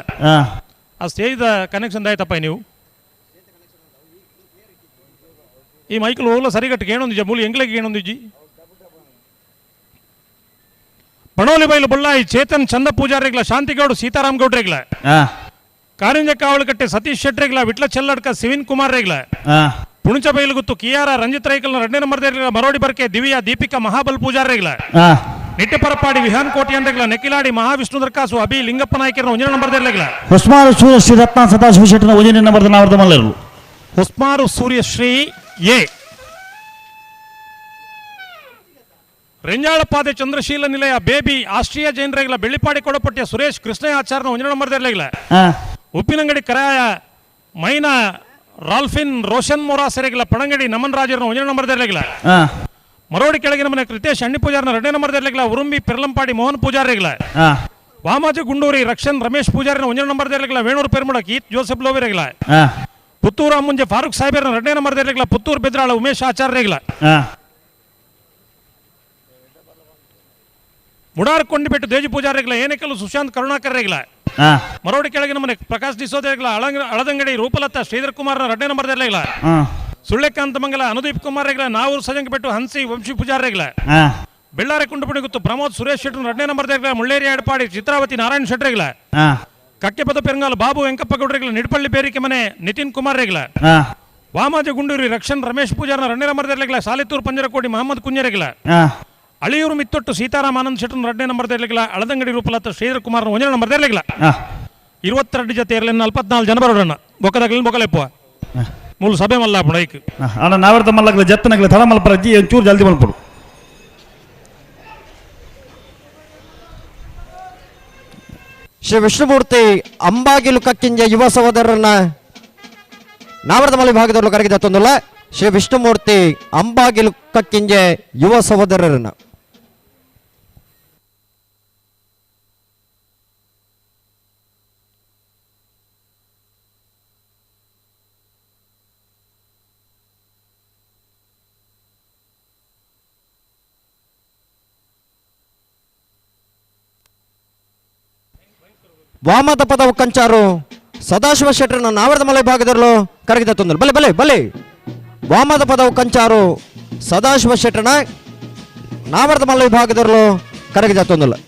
ಆ ಸ್ಟೇಜ್ ಕನೆಕ್ಷನ್ ಆಯ್ತಪ್ಪ ನೀವು ಈ ಮೈಕಲ್ ಹೋಗ್ಲ ಸರಿಗಟ್ಟಿಗೆ ಏನೊಂದಿಜ ಮೂಲಿ ಎಂಗ್ಲಿಗೆ ಏನೊಂದಿಜ್ಜಿ. ಬಣೋಲಿ ಬೈಲು ಬೊಳ್ಳಾಯಿ ಚೇತನ್ ಚಂದ ಪೂಜಾರಿಗ್ಲ, ಶಾಂತಿಗೌಡ ಸೀತಾರಾಮ್ ಗೌಡ್ರಿಗ್ಲ, ಕಾರಿಂಜ ಕಾವಲಕಟ್ಟೆ ಸತೀಶ್ ಶೆಟ್ರಿಗ್ಲ, ವಿಟ್ಲ ಚೆಲ್ಲಡ್ಕ ಸಿವಿನ್ ಕುಮಾರ್ ರೇಗ್ಲ, ಪುಣಚ ಬೈಲುಗುತ್ತು ಕಿಯಾರ ರಂಜಿತ್ ರೈಕಲ್ನ 2ನೇ ನಂಬರ್ ಮರೋಡಿ ಬರ್ಕೆ ದಿವ್ಯಾ ದೀಪಿಕಾ ಮಹಾಬಲ್ ಪೂಜಾರಿಗ್ಲ, ನಿಟ್ಟೆಪರಪಾಡಿ ವಿಹಾನ್ ಕೋಟಿ ಅಂದ್ರಗ್ಲ, ನೆಕ್ಕಿಲಾಡಿ ಮಹಾವಿಷ್ಣು ದರ್ಕಾಸು ಅಭಿ ಲಿಂಗಪ್ಪ ನಾಯಕರನ್ನ 1ನೇ ನಂಬರ್ ಇರಲಿಲ್ಲ, ಹೊಸ್ಮಾರು ಸೂರ್ಯಶ್ರೀ ರತ್ನ ಸದಾಶಿವ ಶೆಟ್ಟನ 1ನೇ ನಂಬರ್ ನಾವರ್ದ ಹೊಸ್ಮಾರು ಸೂರ್ಯಶ್ರೀ ಎ. ರೆಂಜಾಳಪಾದೆ ಚಂದ್ರಶೀಲ ನಿಲಯ ಬೇಬಿ ಆಸ್ಟ್ರಿಯಾ ಜೈನರೇಗ್ಲ, ಬೆಳ್ಳಿಪಾಡಿ ಕೊಡಪಟ್ಟಿಯ ಸುರೇಶ್ ಕೃಷ್ಣಯಾಚಾರ್ನ 1ನೇ ನಂಬರ್ ಇರಲಿಲ್ಲ, ಉಪ್ಪಿನಂಗಡಿ ಕರಾಯ ಮೈನಾ ರಾಲ್ಫಿನ್ ರೋಷನ್ ಮೋರಾ ಸೆರೆಗಿಲ್ಲ, ಪಣಂಗಡಿ ನಮನ್ ರಾಜರ್ನ 1ನೇ ನಂಬರ್ ಇರಲಿಲ್ಲ, ಮರೋಡಿ ಕೆಳಗಿನ ಮನೆ ಕೃತೇಶ್ ಅಣ್ಣಿ ಪೂಜಾರ್ನ 2ನೇ ನಂಬರ್ ಇರಲಿಲ್ಲ, ಉರುಂಬಿ ಪೆರ್ಲಂಪಾಡಿ ಮೋಹನ್ ಪೂಜಾರಿಗ್ಲ, ವಾಮಾಜಿ ಗುಂಡೂರಿ ರಕ್ಷನ್ ರಮೇಶ್ ಪೂಜಾರಿನ 1ನೇ ನಂಬರ್ ಇರಲಿಲ್ಲ, ವೇಣೂರು ಪೆರ್ಮುಡ ಕೀತ್ ಜೋಸೆಫ್ ಲೋವಿರಗಿಲ್ಲ, ಪುತ್ತೂರು ಅಮ್ಮುಂಜೆ ಫಾರೂಕ್ ಸಾಹೇಬರ್ನ 2ನೇ ನಂಬರ್ ಇರಲಿಲ್ಲ, ಪುತ್ತೂರು ಬೆದ್ರಾಳ ಉಮೇಶ್ ಆಚಾರ್ಯರಿಗ್ಲ, ಮುಡಾರ್ ಕೊಂಡಿಬೆಟ್ಟು ದೇಜಿ ಪೂಜಾರಿಗ್ಲ, ಏನೇಕಲ್ಲು ಸುಶಾಂತ್ ಕರುಣಾಕರ್ ರೇಗ್ಲ, ಮರೋಡಿ ಕೆಳಗಿನ ಮನೆ ಪ್ರಕಾಶ್ ಡಿಸೋದೇಗ್ಲ, ಅಳದಂಗಡಿ ರೂಪಲತಾ ಶ್ರೀಧರ್ ಕುಮಾರ್ನ 2ನೇ ನಂಬರ್ ಇರಲಿಲ್ಲ, ಸುಳ್ಳೆಕಾಂತ ಮಂಗಲ ಅನುದೀಪ್ ಕುಮಾರ್ ರೇಗ್ಲ, ನಾವೂರು ಸಜಂಗಪೆಟ್ಟು ಹನ್ಸಿ ವಂಶಿ ಪೂಜಾರ್ ರೇಗ್ಲ, ಬೆಳ್ಳಾರೆ ಕುಂಟುಪುಣಿ ಗುತ್ತು ಪ್ರಮೋದ್ ಸುರೇಶ್ ಶೆಟ್ಟರ್ 2ನೇ ನಂಬರ್ ಇರಲಿಲ್ಲ, ಮುಳ್ಳೇರಿ ಎಡಪಾಡಿ ಚಿತ್ರಾವತಿ ನಾರಾಯಣ ಶೆಟ್ಟರಿಗ್ಲ, ಕಕ್ಕೆಪದ ಪೆರಂಗಾಲ್ ಬಾಬು ವೆಂಕಪ್ಪ ಗೌಡ್ರಿಗ್ಲ, ನಿಡ್ಪಳ್ಳಿ ಬೇರಿಕೆ ಮನೆ ನಿತಿನ್ ಕುಮಾರ್ ರೇಗ್ಲ, ವಾಮಾಜ ಗುಂಡೂರಿ ರಕ್ಷನ್ ರಮೇಶ್ ಪೂಜಾರ್ನ 2ನೇ ನಂಬರ್ ಇರಲಿಲ್ಲ, ಸಾಲಿತೂರು ಪಂಜರಕೋಡಿ ಮಹಮ್ಮದ್ ಕುಂಜರಿಗ್ಲ, ಅಳಿಯೂರು ಮಿತ್ತೊಟ್ಟು ಸೀತಾರಾಮ ಆನಂದ್ ಶೆಟ್ಟರ್ 2ನೇ ನಂಬರ್ ಇರಲಿಲ್ಲ, ಅಳದಂಗಡಿ ರೂಪಲತ ಶ್ರೀಧರ್ ಕುಮಾರ್ 1ನೇ ನಂಬರ್ ಇರಲಿಲ್ಲ. 22 ಜೊತೆ ಇರಲಿ 44 ಜನ ಬರೋಣ ಬೊಕ್ಕದಾಗಲಿ ಬೊಕ್ಕಲೆಪ್ಪ ಮೂಲ ಸಭೆ ಮಲ್ಲ ಐಕ್ ಅಣ್ಣ ನಾವರ್ತ ಮಲ್ಲಗ್ಲ ಜತ್ತನಗ್ಲ ತಳ ಮಲ್ಪರ ಅಜ್ಜಿ ಒಂಚೂರು ಜಲ್ದಿ ಮಲ್ಪಡು. ಶ್ರೀ ವಿಷ್ಣುಮೂರ್ತಿ ಅಂಬಾಗಿಲು ಕಕ್ಕಿಂಜ ಯುವ ಸಹೋದರರನ್ನ ನಾವರದಮಲ ವಿಭಾಗದವರು ಕರಗಿದ ತೊಂದಲ್ಲ. ಶ್ರೀ ವಿಷ್ಣುಮೂರ್ತಿ ಅಂಬಾಗಿಲು ಕಕ್ಕಿಂಜೆ ಯುವ ಸಹೋದರರನ್ನ ವಾಮದ ಪದವು ಕಂಚಾರು ಸದಾಶಿವ ಶೆಟ್ಟರನ ನಾವರದ ಮಲೆ ಭಾಗದಲ್ಲೂ ಕರಗಿದ ತೊಂದರೆ ಬಲೆ ಬಲೆ ಬಲೆ ವಾಮದ ಪದವು ಕಂಚಾರು ಸದಾಶಿವ ಶೆಟ್ಟರನ ನಾವರದ ಮಲೆ ವಿಭಾಗದಲ್ಲೂ ಕರಗಿದ ತೊಂದರೆ.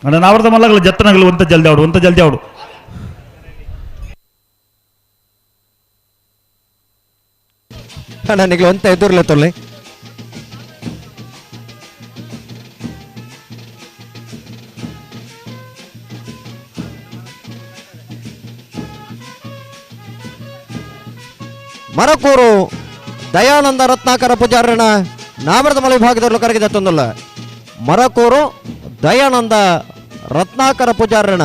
ಅಣ್ಣ ನಾವರದ ಮಲ್ಲಗಳು ಜತ್ತನಗಳು ಒಂತ ಜಲ್ದಿ ಆಡು ಒಂತ ಜಲ್ದಿ ಆಡು. ಅಣ್ಣ ನಿಗ್ಲು ಒಂತ ಎದುರ್ಲೆ ತೊಳ್ಳಿ. ಮರಕೂರು ದಯಾನಂದ ರತ್ನಾಕರ ಪೂಜಾರಣ ನಾವರದ ಮಲೆ ವಿಭಾಗದಲ್ಲೂ ಕರಗಿದ ತೊಂದಲ್ಲ. ಮರಕೂರು ದಯಾನಂದ ರತ್ನಾಕರ ಪೂಜಾರಣ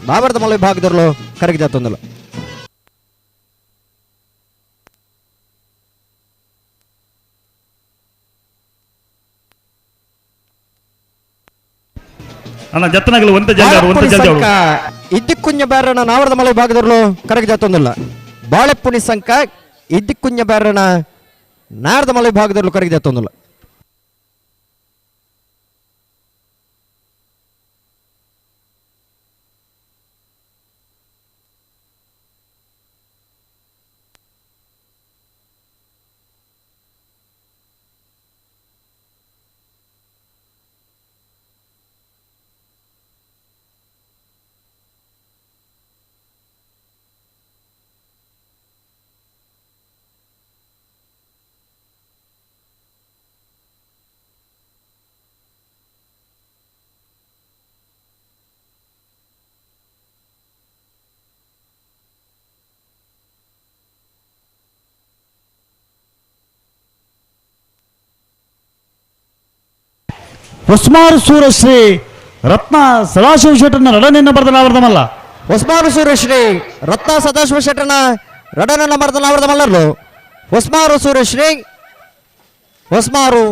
ನಾವರದ ಮಲೆ ವಿಭಾಗದಲ್ಲೂ ಕರಗಿದ ತೊಂದಲ್ಲ. ಅಣ್ಣ ಜತ್ತನಗಳು ಒಂತ ಜಲ್ದಿ ಆಡು ಒಂತ ಜಲ್ದಿ ಆಡು. ಇದ್ದಿಕ್ಕುಂಜ ಬ್ಯಾರಣ ನಾವರದ ಮಲೆ ವಿಭಾಗದಲ್ಲೂ ಕರಗಿದ ತೊಂದಲ್ಲ. ಬಾಳೆಪುಣಿ ಸಂಕ ಇದ್ದಿಕ್ಕುಂಜ ಬ್ಯಾರಣ ನಾರದ ಮಲೆ ವಿಭಾಗದಲ್ಲೂ ಕರಗಿದ ತೊಂದಲ್ಲ. ಹೊಸ್ಮಾರು ಸೂರಶ್ರೀ ರತ್ನ ಸದಾಶಿವ ಶೆಟ್ಟರ್ನ ರಡನೆಯನ್ನು ಬರೆದ ಹೊಸ್ಮಾರು ಸೂರಶ್ರೀ ರತ್ನ ಸದಾಶಿವ ಶೆಟ್ಟರ್ನ ರಡನನ್ನು ಬರೆದ ಮಲ್ಲರು. ಹೊಸ್ಮಾರು ಸೂರಶ್ರೀ ಹೊಸ್ಮಾರು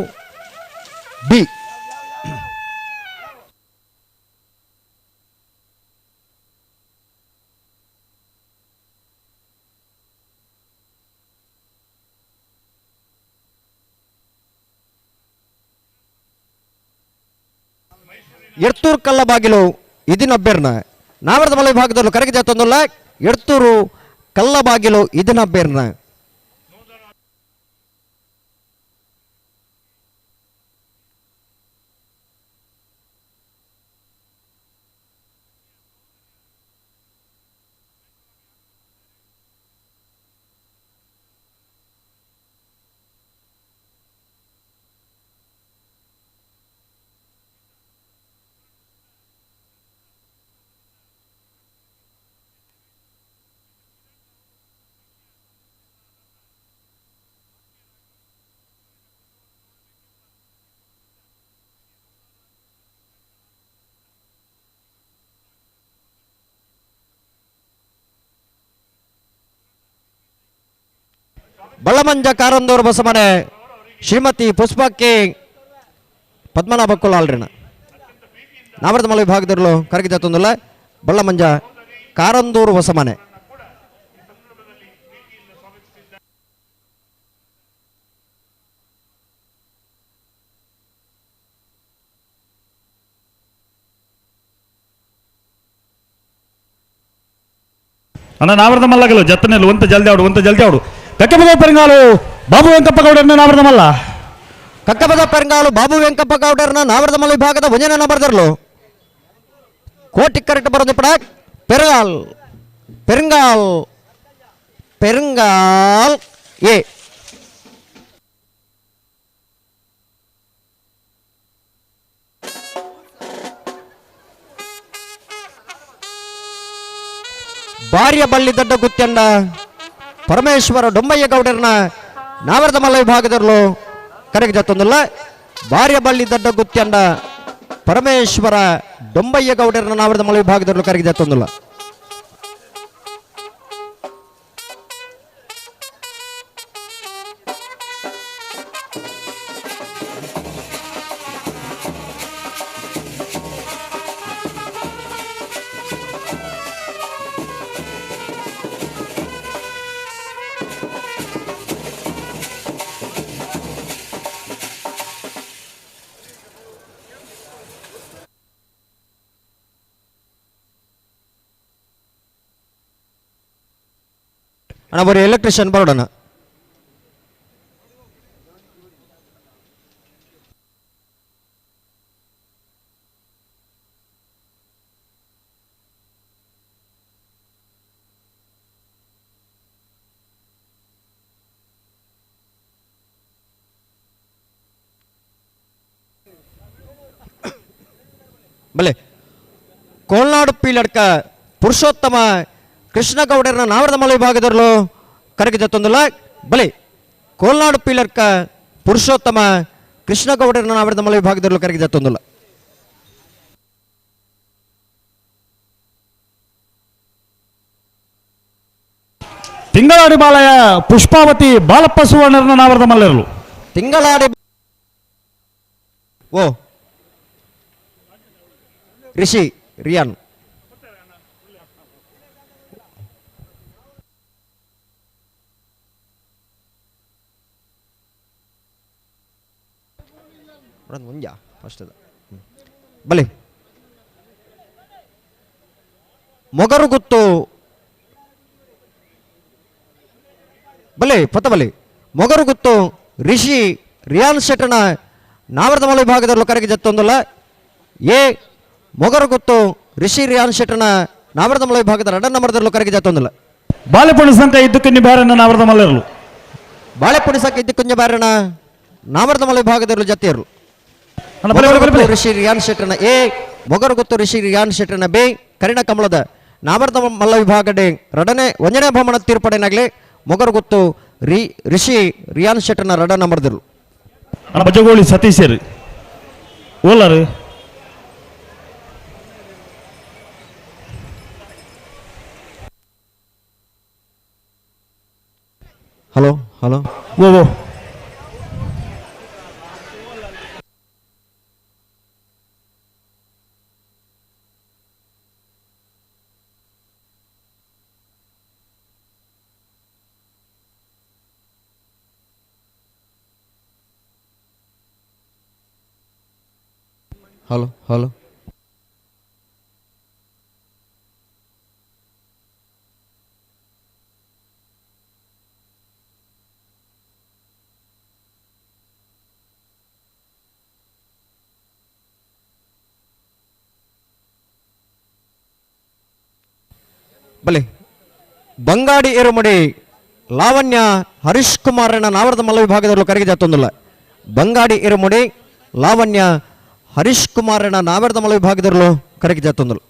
ಬಿ. ಎಡ್ತೂರು ಕಲ್ಲಬಾಗಿಲು ಇದನ್ನಬ್ಬೆರ್ನ ನಾವರದ ಮಲೆ ವಿಭಾಗದಲ್ಲೂ ಕರಗಿದ ತಂದಲ್ಲ. ಎಡ್ತೂರು ಕಲ್ಲಬಾಗಿಲು ಇದನ್ನಬ್ಬೆರ್ನ. ಬಳ್ಳಮಂಜ ಕಾರಂದೂರು ಬಸಮನೆ ಶ್ರೀಮತಿ ಪುಷ್ಪಕ್ಕೆ ಪದ್ಮನಾಭ ಕುಲಾಲ್ರಿನ ನಾವರದ ಮಲೆ ವಿಭಾಗದಲ್ಲೂ ಕರಗಿದ ತೊಂದಲ್ಲ. ಬಳ್ಳಮಂಜ ಕಾರಂದೂರು ಹೊಸಮನೆ. ಅಣ್ಣ ನಾವರದ ಮಲ್ಲಗಳು ಜತ್ತನೆಲ್ಲ ಒಂತ ಜಲ್ದಿ ಆಡು ಒಂತ ಜಲ್ದಿ ಆಡು. ಕಕ್ಕಪದ ಪೆರಂಗಾಲು ಬಾಬು ವೆಂಕಪ್ಪ ಗೌಡರನ್ನ ನಾವರದ ಮಲ್ಲ. ಕಕ್ಕಪದ ಪೆರಂಗಾಲು ಬಾಬು ವೆಂಕಪ್ಪ ಗೌಡರನ್ನ ನಾವರದ ಮಲ್ಲ ವಿಭಾಗದ ಒಂಜನ ಬರೆದರ್ಲು. ಕೋಟಿ ಕರೆಕ್ಟ್ ಬರೋದು ಪಡ ಪೆರಂಗಾಲ್ ಪೆರಂಗಾಲ್ ಪೆರಂಗಾಲ್ ಎ. ಭಾರ್ಯ ಬಳ್ಳಿ ದಡ್ಡ ಗುತ್ತಂಡ ಪರಮೇಶ್ವರ ಡೊಮ್ಮಯ್ಯ ಗೌಡರನ್ನ ನಾವರದ ಮಲ್ಲ ವಿಭಾಗದಲ್ಲೂ ಕರೆಗೆ ಜತ್ತೊಂದಲ್ಲ. ಭಾರ್ಯ ಬಳ್ಳಿ ದಡ್ಡ ಗುತ್ತಂಡ ಪರಮೇಶ್ವರ ಡೊಂಬಯ್ಯ ಗೌಡರನ್ನ ನಾವರದ ಮಲ್ಲ ವಿಭಾಗದಲ್ಲೂ ಕರೆಗೆ ಜತ್ತೊಂದಲ್ಲ. ಅಣ್ಣ ಬರೀ ಎಲೆಕ್ಟ್ರಿಷಿಯನ್ ಬರೋಡಣ. ಬಲೆ ಕೋಲ್ನಾಡು ಪೀಲಡ್ಕ ಪುರುಷೋತ್ತಮ ಕೃಷ್ಣಗೌಡರನ್ನ ನಾವರದ ಮಲ ವಿಭಾಗದಲ್ಲೂ ಕರಗಿ ಜತ್ತೊಂದಿಲ್ಲ. ಬಲೆ ಕೋಲ್ನಾಡು ಪೀಲಡ್ಕ ಪುರುಷೋತ್ತಮ ಕೃಷ್ಣಗೌಡರನ್ನ ನಾವರದ ಮಲ ವಿಭಾಗದಲ್ಲೂ ಕರಗಿ ಜತ್ತೊಂದಿಲ್ಲ. ತಿಂಗಳಾಡಿ ಬಾಲಯ ಪುಷ್ಪಾವತಿ ಬಾಲಪ್ಪ ಸುವರ್ಣರನ್ನ ನಾವರದ ಮಲ್ಲರಲು. ತಿಂಗಳಾಡಿ ಓ ರಿಷಿ ರಿಯಾನ್ ಮುಂಜಾ ಫಸ್ಟ್ ಬಲಿ ಮೊಗರುಗುತ್ತು ಬಲೆ ಪತ ಬಲಿ ಮೊಗರುಗುತ್ತು ರಿಷಿ ರಿಯಾನ್ ಶೆಟ್ಟನ ನಾವರದ ಮಲ ವಿಭಾಗದಲ್ಲೂ ಕರೆಗೆ ಜತ್ತೊಂದಲ್ಲ. ಎ ಮೊಗರುಗುತ್ತು ರಿಷಿ ರಿಯಾನ್ ಶೆಟ್ಟನ ನಾವರದ ಮಲ ವಿಭಾಗದ ರಡನ್ ನಂಬರ್ದಲ್ಲೂ ಕರೆಗೆ ಜತ್ತೊಂದಲ್ಲ. ಬಾಳೆಪುಣಿ ಸಂಕ ಇದ್ದಕ್ಕೂ ಬಾರಣ್ಣ ನಾವರದ ಮಲ್ಲರಲು. ಬಾಳೆಪುಣಿ ಸಂಕ ಇದ್ದಕ್ಕೂ ಬಾರಣ್ಣ ನಾವರದ ಮಲ ವಿಭಾಗದಲ್ಲೂ ಜತ್ತಿಯರು. ರಿಷಿ ರಿಯಾನ್ ಶೆಟ್ಟನ ಎ ಮೊಗರುಗುತ್ತು ರಿಷಿ ರಿಯಾನ್ ಶೆಟ್ಟನ ಬಿ ಕರಿಣ ಕಮಲದ ನಾವರದ ಮಲ್ಲ ವಿಭಾಗಡೆ ರಡನೆ ಒಂಜನೇ ಬಹುಮಾನ ತೀರ್ಪಡೆನಾಗಲಿ ಮೊಗರುಗುತ್ತು ರಿಷಿ ರಿಯಾನ್ ಶೆಟ್ಟನ ರಡ ನಂಬರ್ದರು. ಬಜಗೋಳಿ ಸತೀಶರು ಓಲಾರು. ಹಲೋ ಹಲೋ ಓ ಓ ಹಲೋ ಹಲೋ ಬಲೆ ಬಂಗಾಡಿ ಏರುಮಡಿ ಲಾವಣ್ಯ ಹರೀಶ್ ಕುಮಾರನ ನಾವರದ ಮಲ್ಲ ವಿಭಾಗದಲ್ಲೂ ಕರೆಗೆ ಜತ್ತೊಂದಿಲ್ಲ. ಬಂಗಾಡಿ ಏರುಮಡಿ ಲಾವಣ್ಯ ಹರೀಶ್ ಕುಮಾರನ ನಾವರದ ಮಲ್ಲ ವಿಭಾಗದಲ್ಲೂ ಕರೆಗೆ ಜತ್ತೊಂದಿಲ್ಲ.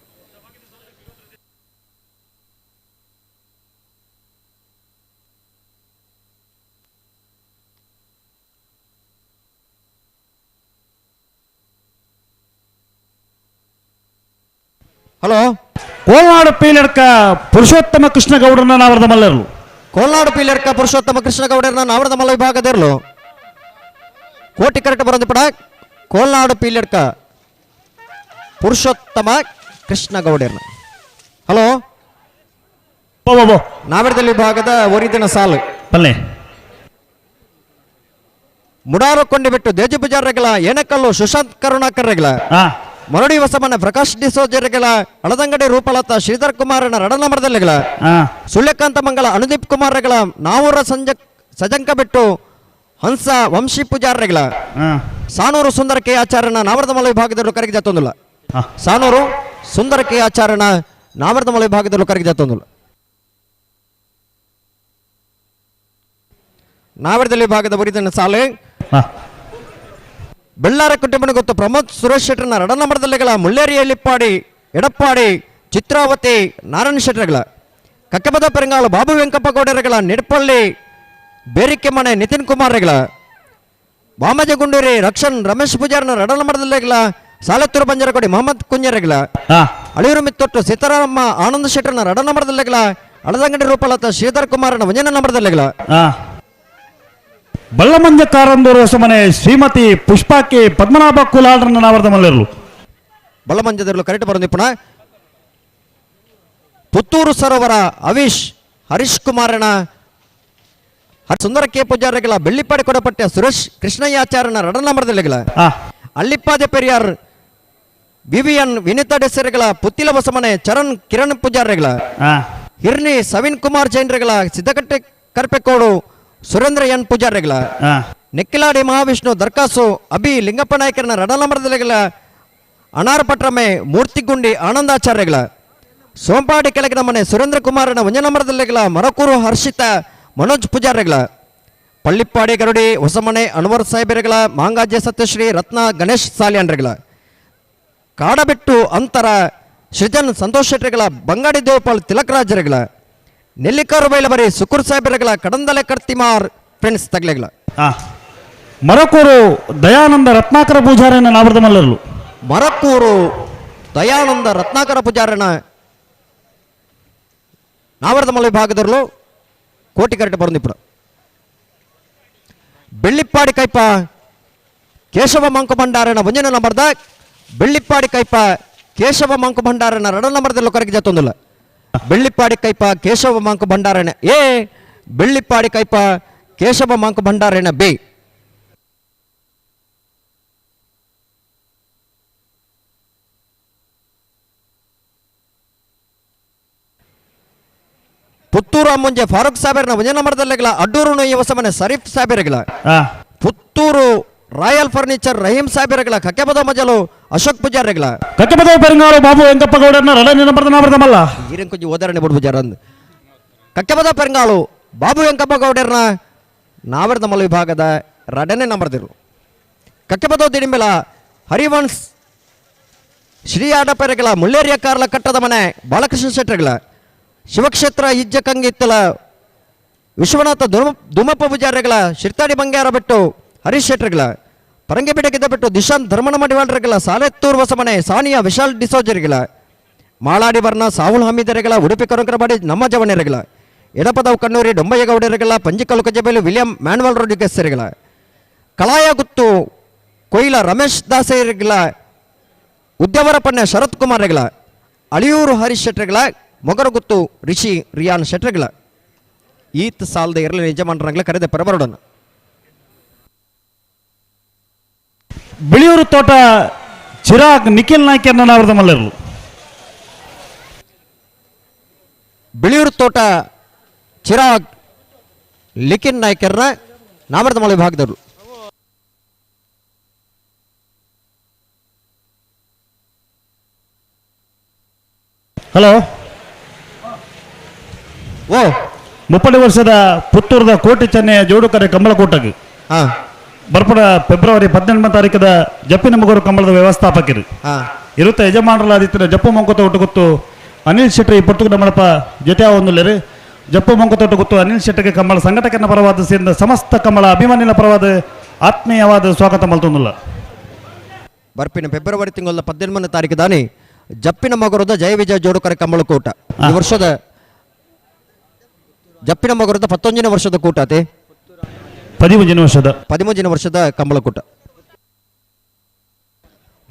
ಹಲೋ ಕೋಲ್ನಾಡು ಪೀಲಡ್ಕ ಪುರುಷೋತ್ತಮ ಕೃಷ್ಣಗೌಡರನ್ನ ನಾವರದ ಮಲ್ಲರಲು. ಕೋಲ್ನಾಡು ಪೀಲಡ್ಕ ಪುರುಷೋತ್ತಮ ಕೃಷ್ಣಗೌಡರನ್ನ ನಾವರದ ಮಲ್ಲ ವಿಭಾಗದಿರಲು ಕೋಟಿ ಕರೆಕ್ಟ್ ಬರೋದು ಪಡ. ಕೋಲ್ನಾಡು ಪೀಲಡ್ಕ ಪುರುಷೋತ್ತಮ ಕೃಷ್ಣಗೌಡರನ್ನ. ಹಲೋ ನಾವರದಲ್ಲಿ ವಿಭಾಗದ ಒರಿದಿನ ಸಾಲು ಬನ್ನಿ. ಮುಡಾರು ಕೊಂಡಿ ಬಿಟ್ಟು ದೇಜು ಪೂಜಾರಗಳ ಏನಕಲ್ಲು ಸುಶಾಂತ್ ಕರುಣಾಕರ್ಗಳ ಮರಡಿ ವಸಮನ ಪ್ರಕಾಶ್ ಡಿಸೋಜರ್ಗಳ ಹಳದಂಗಡಿ ರೂಪಲತಾ ಶ್ರೀಧರ್ ಕುಮಾರನ ರಡನಮರದಲ್ಲಿಗಳ ಸುಳ್ಯಕಾಂತ ಮಂಗಳ ಅನುದೀಪ್ ಕುಮಾರ್ಗಳ ನಾವೂರ ಸಜಂಕ ಬಿಟ್ಟು ಹಂಸ ವಂಶಿ ಪೂಜಾರ್ಗಳ ಸಾನೂರು ಸುಂದರ ಕೆ ಆಚಾರ್ಯನ ನಾವರದ ಮಲ ವಿಭಾಗದಲ್ಲೂ ಕರೆಗೆ ಜತ್ತೊಂದಿಲ್ಲ. ಸಾನೂರು ಸುಂದರ ಕೆ ಆಚಾರ್ಯನ ನಾವರದ ಮಲ ವಿಭಾಗದಲ್ಲೂ ಕರೆಗೆ ಜತ್ತೊಂದಿಲ್ಲ. ನಾವರದಲ್ಲಿ ವಿಭಾಗದ ಬರಿದನ ಸಾಲೆ ಬೆಳ್ಳಾರ ಕುಟುಂಬನ ಗೊತ್ತು ಪ್ರಮೋದ್ ಸುರೇಶ್ ಶೆಟ್ಟರ್ನ ರಡನಮರದಲ್ಲಿಗಳ ಮುಳ್ಳೇರಿ ಎಲಿಪ್ಪಾಡಿ ಎಡಪ್ಪಾಡಿ ಚಿತ್ರಾವತಿ ನಾರಾಯಣ ಶೆಟ್ಟರ್ಗಳ ಕಕ್ಕಬದ ಪೆರಂಗಾಳು ಬಾಬು ವೆಂಕಪ್ಪ ಗೌಡರಗಳ ನಿಡ್ಪಳ್ಳಿ ಬೇರಿಕೆ ಮನೆ ನಿತಿನ್ ಕುಮಾರ್ಗಳ ವಾಮಜಗುಂಡೂರಿ ರಕ್ಷಣ್ ರಮೇಶ್ ಪೂಜಾರನ ರಡನಮರದಲ್ಲಿಗಳ ಸಾಲತ್ತೂರು ಬಂಜರಕೋಡಿ ಮೊಹಮ್ಮದ್ ಕುಂಜರಗಳ ಅಳಿಯೂರು ಮಿತ್ತೊಟ್ಟು ಸೀತಾರಾಮ ಆನಂದ ಶೆಟ್ಟರ್ನ ರಡನಮರದಲ್ಲಿಗಳ ಹಳದಂಗಡಿ ರೂಪಲತಾ ಶ್ರೀಧರ್ ಕುಮಾರನ ಒಂಜನ ನಮರದಲ್ಲಿಗಳ ಬಳ್ಳಮಂಜ ಕಾರಂದೂರು ಹೊಸಮನೆ ಶ್ರೀಮತಿ ಪುಷ್ಪಾಕ್ಕೆ ಪದ್ಮನಾಭ ಕುಲಾಲ್ರನ್ನ ನಾವರದ ಮಲ್ಲರಲು. ಬಳ್ಳಮಂಜದಲ್ಲೂ ಕರೆಕ್ಟ್ ಬರೋ ನಿಪುಣ ಪುತ್ತೂರು ಸರೋವರ ಅವಿಶ್ ಹರೀಶ್ ಕುಮಾರನ ಸುಂದರ ಕೆ ಪೂಜಾರಿಗಳ ಬೆಳ್ಳಿಪಾಡಿ ಕೊಡಪಟ್ಟೆ ಸುರೇಶ್ ಕೃಷ್ಣಯ್ಯಾಚಾರ್ಯನ ರಡನಮರದಲ್ಲಿಗಳ ಅಳ್ಳಿಪ್ಪಾದೆ ಪೆರಿಯಾರ್ ವಿವಿಎನ್ ವಿನಿತಾ ಡೆಸೆರೆಗಳ ಪುತ್ತಿಲ ಹೊಸಮನೆ ಚರಣ್ ಕಿರಣ್ ಪೂಜಾರಿಗಳ Hirni Savin Kumar ಜೈನ್ರೆಗಳ ಸಿದ್ದಕಟ್ಟೆ ಕರ್ಪೆಕೋಡು ಸುರೇಂದ್ರ N ಪೂಜಾರಿಗಳ ನೆಕ್ಕಿಲಾಡಿ ಮಹಾವಿಷ್ಣು ದರ್ಕಾಸು ಅಭಿ ಲಿಂಗಪ್ಪ ನಾಯಕರನ ರಡಲಮರದಲೆಗಳ ಅನಾರಪಟ್ರಮೆ ಮೂರ್ತಿಗುಂಡಿ ಆನಂದಾಚಾರ್ಯಗಳ ಸೋಂಪಾಡಿ ಕೆಳಗಿನ ಮನೆ ಸುರೇಂದ್ರ ಕುಮಾರನ ಒಂಜನಮರದಲ್ಲೆಗಳ ಮರಕೂರು ಹರ್ಷಿತ ಮನೋಜ್ ಪೂಜಾರಿಗಳ ಪಳ್ಳಿಪ್ಪಾಡಿ ಗರುಡಿ ಹೊಸಮನೆ ಅನ್ವರ್ ಸಾಹೇಬರುಗಳ ಮಾಂಗಾಜ್ಯ ಸತ್ಯಶ್ರೀ ರತ್ನ ಗಣೇಶ್ ಸಾಲಿಯನ್ರೆಗಳ ಕಾಡಬೆಟ್ಟು ಅಂತರ ಸೃಜನ್ ಸಂತೋಷ್ ಶೆಟ್ಟರ್ಗಳ ಬಂಗಾಡಿ ದೇವಪಾಲ್ ತಿಲಕರಾಜರುಗಳ ನೆಲ್ಲಿಕಾರು ಬೈಲಬರಿ ಸುಕುರ್ ಸಾಹೇಬರುಗಳ ಕಡಂದಲೆ ಕರ್ತಿಮಾರ್ ಫ್ರೆಂಡ್ಸ್ ತಗ್ಲೆಗಳ ಮರಕೂರು ದಯಾನಂದ ರತ್ನಾಕರ ಪೂಜಾರನ ನಾವರದ ಮಲ್ಲರ್ಲು ಮರಕೂರು ದಯಾನಂದ ರತ್ನಾಕರ ಪೂಜಾರನ ನಾವರದ ಮಲ್ಲ ವಿಭಾಗದಲ್ಲೂ ಕೋಟಿ ಕರೆಟ್ ಬರಂದಿಪ್ಪು ಬೆಳ್ಳಿಪ್ಪಾಡಿ ಕೈಪ ಕೇಶವ ಮಂಕು ಭಂಡಾರನ ಒಂಜನ ನಂಬರ್ದ ಬೆಳ್ಳಿಪ್ಪಾಡಿ ಕೈಪ ಕೇಶವ ಮಂಕು ಭಂಡಾರನ ರಡ ನಂಬರ್ದಲ್ಲೂ ಕರೆಗೆ ಜತ್ತೊಂದಿಲ್ಲ ಬೆಳ್ಳಿಪ್ಪಾಡಿ ಕೈಪ ಕೇಶವ ಮಂಕು ಭಂಡಾರನ ಎ ಬೆಳ್ಳಿಪ್ಪಾಡಿ ಕೈಪ ಕೇಶವ ಮಂಕು ಭಂಡಾರನ ಬಿ ಪುತ್ತೂರು ಅಮ್ಮುಂಜೆ ಫಾರೂಕ್ ಸಾಹೇಬರ್ನ ಒಂಜನ ನಂಬರ್ದಲ್ಲೆಗಳ ಅಡ್ಡೂರು ನೊಯ್ಯ ಹೊಸಮನೆ ಶರೀಫ್ ಸಾಹೇಬರುಗಳ ಪುತ್ತೂರು ರಾಯಲ್ ಫರ್ನಿಚರ್ ರಹೀಂ ಸಾಹೇಬರುಗಳ ಕಕ್ಕೆಬದ ಮಜಲು ಅಶೋಕ್ ಪೂಜಾರಿಗಳ ಕಕ್ಕೆಬದ ಪೆರಂಗಾರು ಬಾಬು ವೆಂಕಪ್ಪ ಗೌಡರನ್ನ ರಡನೆ ನಂಬರ್ದ ನಾವರದ ಮಲ್ಲ ಈರನ್ ಕೊಂಚ ಉದಾಹರಣೆ ಬಿಡು ಪೂಜಾರ ಅಂದ್ ಕಕ್ಕೆಬದ ಪೆರಂಗಾಳು ಬಾಬು ವೆಂಕಪ್ಪ ಗೌಡರನ್ನ ನಾವರದ ಮಲ್ಲ ವಿಭಾಗದ ರಡನೆ ನಂಬರ್ದಿರು ಕಕ್ಕೆಬದ ದಿಡಿಮೆಲ ಹರಿವಂಶ್ ಶ್ರೀ ಆಡಪೆರಗಳ ಮುಳ್ಳೇರಿಯ ಕಾರ್ಲ ಕಟ್ಟದ ಮನೆ ಬಾಲಕೃಷ್ಣ ಶೆಟ್ಟರ್ಗಳ ಶಿವಕ್ಷೇತ್ರ ಇಜ್ಜ ಕಂಗಿತ್ತಲ ವಿಶ್ವನಾಥ ದುಮಪ್ಪ ಪೂಜಾರಿಗಳ ಶಿರ್ತಾಡಿ ಬಂಗ್ಯಾರ ಬಿಟ್ಟು ಹರೀಶ್ ಶೆಟ್ಟರ್ಗಳ ಪರಂಗಿಪೇಟೆ ಗೆದ್ದ ದಿಶಾಂತ್ ಧರ್ಮನ ಮಡಿವಾಳರುಗಳ ಸಾಲೆತ್ತೂರು ಹೊಸಮನೆ ಸಾನಿಯಾ ವಿಶಾಲ್ ಡಿಸೋಜರಿಗಳ ಮಾಳಾಡಿ ವರ್ಣ ಸಾಹುಲ್ ಹಮೀದರೆಗಳ ಉಡುಪಿ ಕರುಕರಬಾಡಿ ನಮ್ಮ ಜವಣೆರಗಳ ಎಡಪದವು ಕಣ್ಣೂರಿ ಡೊಂಬಯ್ಯಗೌಡರುಗಳ ಪಂಜಿಕಲ್ಲು ಕಜಬೇಲು ವಿಲಿಯಂ ಮ್ಯಾನ್ವಲ್ ರೋಡಿಗೆಸರಿಗಳ ಕಲಾಯ ಗುತ್ತು ಕೊಯ್ಲ ರಮೇಶ್ ದಾಸೆಯರಿಗಳ ಉದ್ಯವರ ಪಣ್ಯ ಶರತ್ ಕುಮಾರ್ಗಳ ಅಳಿಯೂರು ಹರೀಶ್ ಶೆಟ್ಟರ್ಗಳ ಮೊಗರಗುತ್ತು ರಿಷಿ ರಿಯಾನ್ ಶೆಟ್ಟರ್ಗಳ ಈತ್ ಸಾಲದ ಇರಲಿ ಯಜಮಾನರಂಗ್ಲ ಕರೆದ ಪರಬರೋಡನ್ನು ಬಿಳಿಯೂರು ತೋಟ ಚಿರಾಗ್ ನಿಖಿಲ್ ನಾಯ್ಕರ್ನ ನಾವರದ ಮಲ್ಲರ್ಲು ಬಿಳಿಯೂರು ತೋಟ ಚಿರಾಗ್ ಲಿಖಿನ್ ನಾಯ್ಕರ್ನ ನಾಮರದ ಮಳೆ ವಿಭಾಗದವರು ಹಲೋ ಓ ಮುಪ್ಪಡಿ ವರ್ಷದ ಪುತ್ತೂರದ ಕೋಟಿ ಚೆನ್ನೈಯ ಜೋಡುಕರೆ ಕಂಬಳಕೋಟಗೆ ಬರ್ಪಡ ಫೆಬ್ರವರಿ 18ನೇ ತಾರೀಕದ ಜಪ್ಪಿನ ಮಗರು ಕಂಬಳದ ವ್ಯವಸ್ಥಾಪಕರು ಇರುತ್ತ ಯಜಮಾನರಲಾದಿತ್ತಿನ ಜಪ್ಪು ಮಂಕುತೋಟ ಗೊತ್ತು ಅನಿಲ್ ಶೆಟ್ಟಿ ಪುರ್ತುಗ ನಮ್ಮಳಪ್ಪ ಜೊತೆ ಒಂದುಲ್ಲೇರು ಜಪ್ಪು ಮಂಕುತೋಟ ಗೊತ್ತು ಅನಿಲ್ ಶೆಟ್ಟಿಗೆ ಕಂಬಳ ಸಂಘಟಕನ ಪರವಾದ ಸೇರಿದ ಸಮಸ್ತ ಕಂಬಳ ಅಭಿಮಾನಿನ ಪರವಾದ ಆತ್ಮೀಯವಾದ ಸ್ವಾಗತ ಮಲ್ತೊಂದಿಲ್ಲ. ಬರ್ಪಿನ ಫೆಬ್ರವರಿ ತಿಂಗಳ 18ನೇ ತಾರೀಕು ದಾನಿ ಜಪ್ಪಿನ ಮಗರದ ಜಯ ವಿಜಯ ಜೋಡುಕರೆ ಕಂಬಳಕೂಟ ಈ ವರ್ಷದ ಜಪ್ಪಿನ ಮಗರದ 19ನೇ ವರ್ಷದ ಕೂಟ ಅತೆ 13ನೇ ವರ್ಷದ 13ನೇ ವರ್ಷದ ಕಂಬಳಕೂಟ.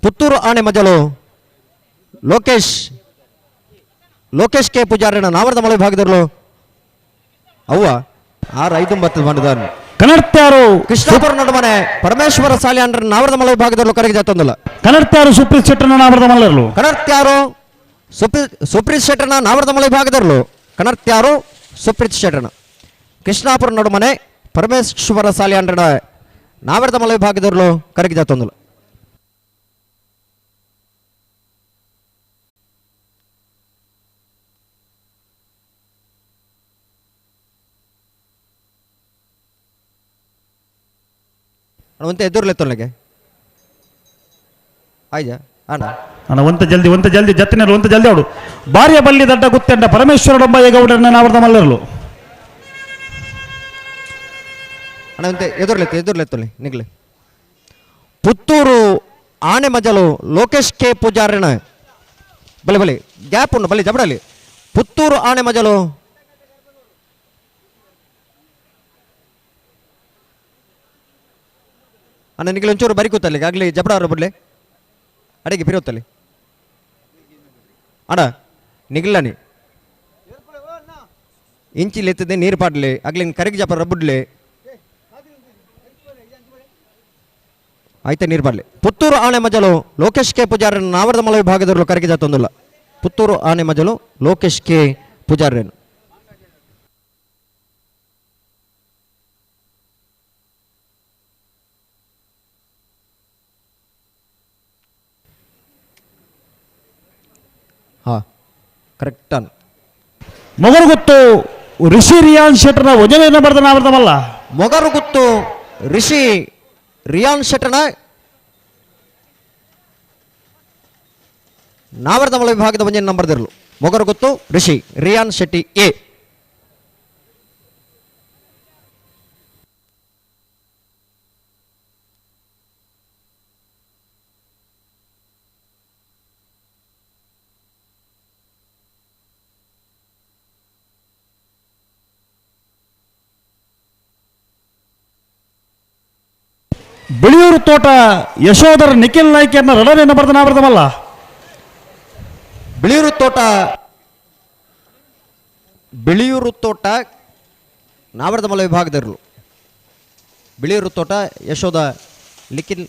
ಪುತ್ತೂರು ಆಣೆ ಮಜಲು ಲೋಕೇಶ್ ಲೋಕೇಶ್ ಕೆ ಪೂಜಾರಿನ ನಾವರದ ಮಳೆ ವಿಭಾಗದವರು ಅವ್ವ 6 5 9 ಬಂದಿದ್ದಾನೆ. ಕನ್ನಡತ್ಯಾರು ಕೃಷ್ಣಾಪುರ ನಡುಮನೆ ಪರಮೇಶ್ವರ ಸಾಲಿಯನ್ರ ನಾವರದ ಮಳೆ ವಿಭಾಗದವರು ಕರೆಗೆ ಜಾತೊಂದಿಲ್ಲ. ಕನ್ನಡತ್ಯಾರು ಸುಪ್ರೀತ್ ಶೆಟ್ಟರ್ನ ನಾವರದ ಮಲ್ಲರು. ಕನ್ನಡತ್ಯಾರು ಸುಪ್ರೀತ್ ಶೆಟ್ಟರ್ನ ನಾವರದ ಮಳೆ ವಿಭಾಗದವರು. ಕನ್ನಡತ್ಯಾರು ಸುಪ್ರೀತ್ ಶೆಟ್ಟರ್ನ ಕೃಷ್ಣಾಪುರ ನಡುಮನೆ ಪರಮೇಶ್ವರ ಸಾಲಿಯನ್ರ ನಾವರದ ಮಳೆ ವಿಭಾಗದವರು ಕರೆಗೆ ಜಾತೊಂದಿಲ್ಲ. ಒಂತೆ ಎದುರ್ಲೆ ಆಯ್ತಾ ಅಣ್ಣ ಅಣ್ಣ ಒಂತ ಜಲ್ದಿ ಒಂತ ಜಲ್ದಿ ಜತ್ತಿನ ಒಂತ ಜಲ್ದಿ ಅವಡು ಬಾರಿಯ ಬಲ್ಲಿ ದಡ್ಡ ಗುತ್ತೆಂಡ ಪರಮೇಶ್ವರ ಡೊಂಬಯ್ಯಗೌಡರನ್ನ ನಾವರದ ಮಲ್ಲರಲು. ಅಣ್ಣ ಒಂತೆ ಎದುರ್ಲೆತ್ತು ಎದುರ್ಲೆತ್ತೊಳ್ಳಿ ನಿಗ್ಲಿ. ಪುತ್ತೂರು ಆನೆ ಮಜಲು ಲೋಕೇಶ್ ಕೆ ಪೂಜಾರನ ಬಲೆ ಬಲೆ ಗ್ಯಾಪ್ ಉಂಡು ಬಲೆ ಜಬಡಲಿ. ಪುತ್ತೂರು ಆನೆ ಮಜಲು ಅಣ್ಣ ನಿಗ್ಲಿ ಒಂಚೂರು ಬರಿ ಕೂತಲ್ಲಿ ಆಗಲಿ ಜಬಡ ಬಿಡ್ಲೆ ಅಡಿಗೆ ಬಿರೋತ್ತಲ್ಲಿ ಅಣ್ಣ ನಿಗ್ಲನಿ ಇಂಚಿಲ್ ಎತ್ತದೆ ನೀರು ಪಾಡ್ಲಿ ಆಗ್ಲಿ ಕರಗಿ ಜಪರ ಬುಡ್ಲಿ ಆಯ್ತಾ ನೀರು ಪಾಡ್ಲಿ. ಪುತ್ತೂರು ಆನೆ ಮಜಲು ಲೋಕೇಶ್ ಕೆ ಪೂಜಾರನ ನಾವರದ ಮಲ ವಿಭಾಗದವರು ಕರಗಿ ಜಾತೊಂದಿಲ್ಲ. ಪುತ್ತೂರು ಆನೆ ಮಜಲು ಲೋಕೇಶ್ ಕೆ ಪೂಜಾರನು. ಹಾಂ ಕರೆಕ್ಟ್ ಅನ್. ಮೊಗರುಗುತ್ತು ರಿಷಿ ರಿಯಾನ್ ಶೆಟ್ಟರ್ನ ವಜನೆಯನ್ನು ಬರೆದ ನಾವರ್ದಮಲ್ಲ. ಮೊಗರುಗುತ್ತು ರಿಷಿ ರಿಯಾನ್ ಶೆಟ್ಟರ್ನ ನಾವರ್ದಮಲ ವಿಭಾಗದ ಒಂಜನೆ ನಂಬರ್ ದಿರಲು. ಮೊಗರುಗುತ್ತು ರಿಷಿ ರಿಯಾನ್ ಶೆಟ್ಟಿ ಎ. ಬಿಳಿಯೂರು ತೋಟ ಯಶೋಧರ ನಿಖಿಲ್ ನಾಯ್ಕಿಯನ್ನ ರಡನೆಯನ್ನು ಬರೆದ ನಾವರ್ದಮಲ್ಲ. ಬಿಳಿಯೂರು ತೋಟ, ಬಿಳಿಯೂರು ತೋಟ ನಾವರ್ದಮಲ ವಿಭಾಗದಿರಲು. ಬಿಳಿಯೂರು ತೋಟ ಯಶೋಧ ನಿಖಿಲ್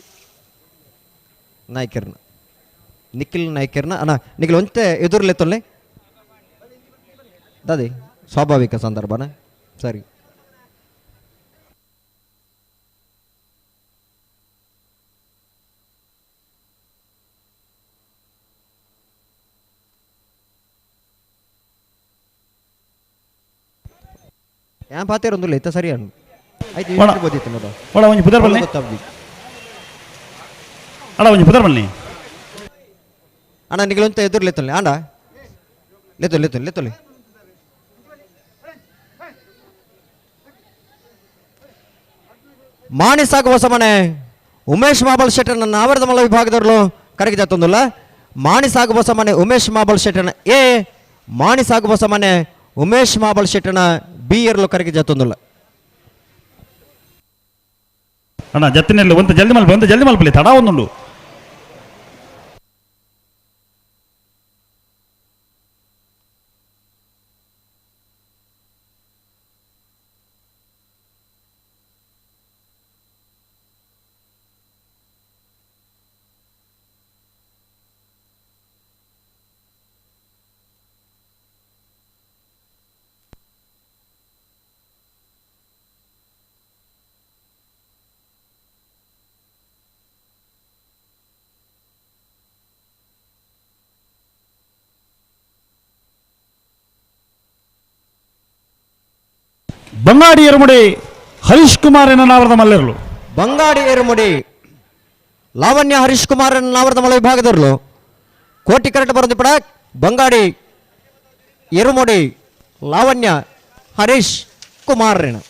ನಾಯ್ಕರ್ನ, ನಿಖಿಲ್ ನಾಯ್ಕರ್ನ ಅಣ್ಣ ನಿಖಿಲ್ ಒಂತೆ ಎದುರ್ಲೆ ತೊಲ್ಲೆ ದಾದಿ ಸ್ವಾಭಾವಿಕ ಸಂದರ್ಭನ ಸರಿ. ಯಾನ್ ಪಾತೇರೊಂದುಲ್ಲ ಇತ್ತ ಸರಿ ಅನ್ನು ಆಯ್ತು ಇರ್ಬೋದಿತ್ತು ನೋಡ. ಒಳ ಒಂಜಿ ಪುದರ್ ಬನ್ನಿ. ಅಣ್ಣ ಒಂಜಿ ಪುದರ್ ಬನ್ನಿ. ಅಣ್ಣ ನಿಗಲೊಂತ ಎದುರು ಲೆತ್ತೊಲ್ಲಿ ಆಂಡ ಲೆತ್ತೊಲಿ ಲೆತ್ತೊಲಿ ಲೆತ್ತೊಲಿ. ಮಾಣಿಸಾಗ ಹೊಸಮನೆ ಉಮೇಶ್ ಮಾಬಲ್ ಶೆಟ್ಟರ್ನ ನಾವರ್ದಮಲ ವಿಭಾಗದವರು ಕರೆಗೆ ಜತ್ತೊಂದುಲ್ಲ. ಮಾಣಿಸಾಗ ಹೊಸಮನೆ ಉಮೇಶ್ ಮಾಬಲ್ ಶೆಟ್ಟರ್ನ ಎ, ಮಾಣಿಸಾಗ ಹೊಸಮನೆ ಉಮೇಶ್ ಮಾಬಲ್ ಶೆಟ್ಟರ್ನ ಬಿ ಎರ್ಲು ಕರೆಗೆ ಜತ್ತೊಂದುಲ್ಲ. ಅಣ್ಣ ಜತ್ತಿನಲ್ಲಿ ಒಂದು ಜಲ್ದಿ ಮಲ್ಪ, ಒಂದು ಜಲ್ದಿ ಮಲ್ಪಲಿ ತಡ ಒಂದುಂಡು. ಬಂಗಾಡಿ ಎರುಮುಡಿ ಹರೀಶ್ ಕುಮಾರ್ ಎನ್ನ ನಾವರದ ಮಲ್ಲಿರಲು. ಬಂಗಾಡಿ ಎರುಮುಡಿ ಲಾವಣ್ಯ ಹರೀಶ್ ಕುಮಾರ್ ಎನ್ನ ನಾವರದ ಮಲ್ಲ ವಿಭಾಗದವರು. ಕೋಟಿ ಕರೆಕ್ಟ್ ಬರೋದು ಪಡ ಬಂಗಾಡಿ ಎರುಮುಡಿ ಲಾವಣ್ಯ ಹರೀಶ್ ಕುಮಾರ್ ಎನ್ನ.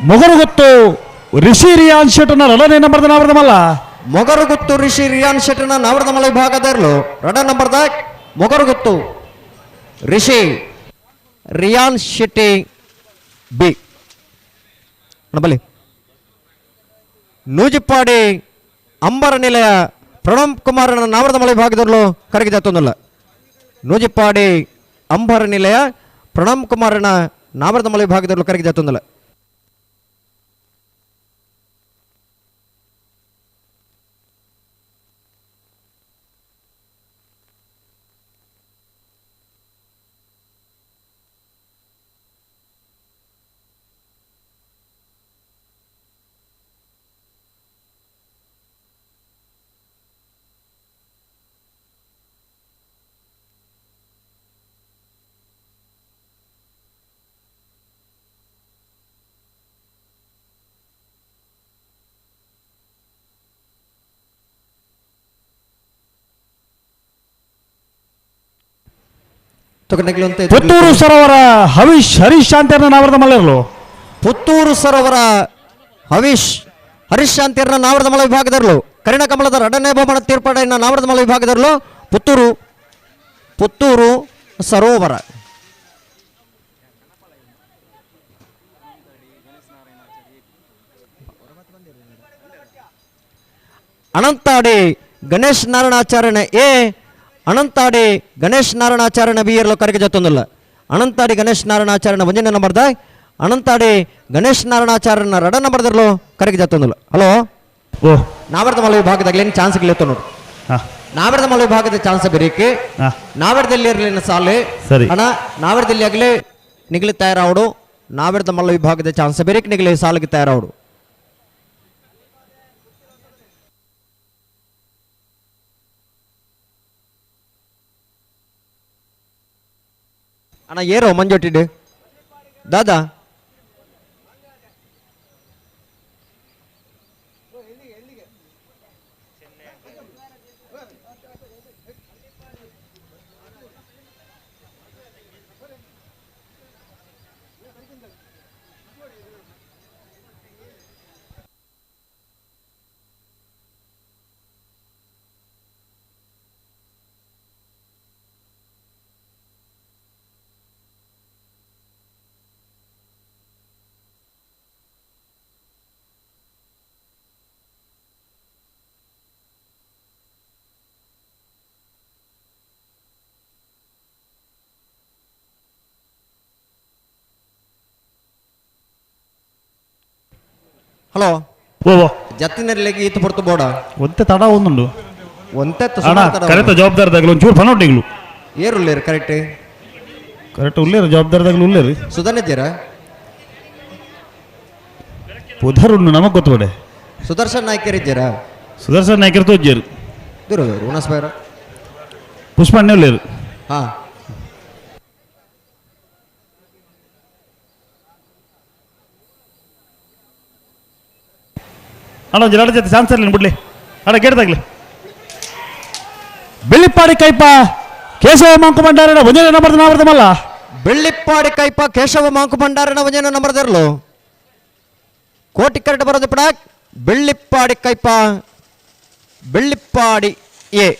ಮೊಗರುಗುತ್ತು ರಿಷಿ ರಿಯಾನ್ ಶೆಟ್ಟನ ರಡನೆ ನಂಬರ್ದ ನಾವರ್ದಮಲ್ಲ. ಮೊಗರುಗುತ್ತು ರಿಷಿ ರಿಯಾನ್ ಶೆಟ್ಟನ ನಾವರ್ದಮಲ ವಿಭಾಗದರ್ಲು ರಡ ನಂಬರ್ದ ಮೊಗರುಗುತ್ತು ರಿಷಿ ರಿಯಾನ್ ಶೆಟ್ಟಿ ಬಿ. ಬಲಿ ನೂಜಿಪ್ಪಾಡಿ ಅಂಬರ ನಿಲಯ ಪ್ರಣಮ್ ಕುಮಾರನ ನಾವರ್ದಮಲ ವಿಭಾಗದರ್ಲು ಕರಗಿ ಜತ್ತೊಂದುಲ್ಲ. ನೂಜಿಪ್ಪಾಡಿ ಅಂಬರ ನಿಲಯ ಪ್ರಣಮ್ ಕುಮಾರನ ನಾವರ್ದಮಲ ವಿಭಾಗದರ್ಲು ಕರಗಿ ಜತ್ತೊಂದುಲ್ಲ. Puttur ಸರೋವರ ಹರೀಶ್ ಹರೀಶ್ ಶಾಂತಿಯರ್ನ ನಾವರದ ಮಲ್ಲರ್ಲು. ಪುತ್ತೂರು ಸರೋವರ ಹರೀಶ್ ಹರೀಶ್ ಶಾಂತಿಯರ್ನ ನಾವರದ ಮಲ್ಲ ವಿಭಾಗದರ್ಲು. ಕರಿಣ ಕಮಲದ ಎರಡನೇ ಬಹುಮಾನ ತೀರ್ಪಡೆಯನ್ನು ನಾವರದ ಮಲ್ಲ ವಿಭಾಗದರ್ಲು ಪುತ್ತೂರು ಪುತ್ತೂರು ಸರೋವರ. ಅನಂತಾಡಿ ಗಣೇಶ್ ನಾರಾಯಣಾಚಾರ್ಯನ ಎ, ಅನಂತಾಡಿ ಗಣೇಶ್ ನಾರಾಯಣಾಚಾರ್ಯನ ಬಿ ಇರಲು ಕರೆಗೆ ಜೊತ್ತೊಂದಿಲ್ಲ. ಅನಂತಾಡಿ ಗಣೇಶ್ ನಾರಾಯಣಾಚಾರ್ಯನ ಒಂದನೇ ನಂಬರ್ದ, ಅನಂತಾಡಿ ಗಣೇಶ್ ನಾರಾಯಣಾಚಾರ್ಯನ ಎರಡ ನಂಬರ್ದಿರಲು ಕರೆಗೆ ಜೊತ್ತೊಂದಿಲ್ಲ. ಹಲೋ ಓ ನಾವರದ ಮಲ ವಿಭಾಗದಾಗಲೇನು ಚಾನ್ಸ್ ಗೆಲ್ಲುತ್ತ ನೋಡು. ನಾವರದ ಮಲ ವಿಭಾಗದ ಚಾನ್ಸ್ ಬೇರಿಕೆ ನಾವರದಲ್ಲಿ ಇರಲಿನ ಸಾಲೆ ಸರಿ ಅಣ್ಣ, ನಾವರದಲ್ಲಿ ಆಗಲೇ ನಿಗಲಿ ತಯಾರಾವಡು. ನಾವರದ ಮಲ್ಲ ವಿಭಾಗದ ಚಾನ್ಸ್ ಬೇರಿಕೆ ನಿಗಲಿ ಸಾಲಿಗೆ ತಯಾರಾವಡು. ಅಣ್ಣ ಏರೋ ಮಂಜೊಟ್ಟಿಡು ದಾದಾ ಹಲೋ ಓ ಜತ್ತಿನಲ್ಲಿಗೆ ಈತ ಪೊರ್ತು ಬೋಡ ಒಂತೆ ತಡ ಒಂದುಂಡು ಒಂತೆ ಅಣ್ಣ ಕರೆತ ಜವಾಬ್ದಾರಿದಾಗಲು ಒಂಚೂರು ಪನೋಟಿಗ್ಲು ಏರುಲ್ಲೇರು ಕರೆಕ್ಟ್ ಕರೆಕ್ಟ್ ಉಲ್ಲೇರು ಜವಾಬ್ದಾರಿದಾಗಲು ಉಲ್ಲೇರು ಸುಧನ್ ಇದ್ದೀರಾ ಪುಧರ್ ಉಂಡು ನಮಗ್ ಗೊತ್ತು ಬೇಡ. ಸುದರ್ಶನ್ ನಾಯ್ಕರ್ ಇದ್ದೀರಾ? ಸುದರ್ಶನ್ ನಾಯ್ಕರ್ ತೋಜ್ಜೇರು ದೂರ ಉಣಸ್ ಬೈರ ಪುಷ್ಪಣ್ಣೆ ಉಲ್ಲೇರು. ಹಾ ಅಣ್ಣ ಒಂದು ಎರಡು ಜೊತೆ ಚಾನ್ಸ್ ಇರಲಿ ಬಿಡ್ಲಿ ಅಣ್ಣ ಗೇಟ್ದಾಗ್ಲಿ. ಬೆಳ್ಳಿಪ್ಪಾಡಿ ಕೈಪ ಕೇಶವ ಮಾಂಕು ಭಂಡಾರನ ಒಂದೇ ನಂಬರ್ ನಾವರ್ದಮಲ್ಲ. ಬೆಳ್ಳಿಪ್ಪಾಡಿ ಕೈಪ ಕೇಶವ ಮಾಂಕು ಭಂಡಾರನ ಒಂದೇ ನಂಬರ್ದಿರಲು ಕೋಟಿ ಕರೆಕ್ಟ್ ಬರೋದು ಪಡ. ಬೆಳ್ಳಿಪ್ಪಾಡಿ ಕೈಪ ಬೆಳ್ಳಿಪ್ಪಾಡಿ ಎ.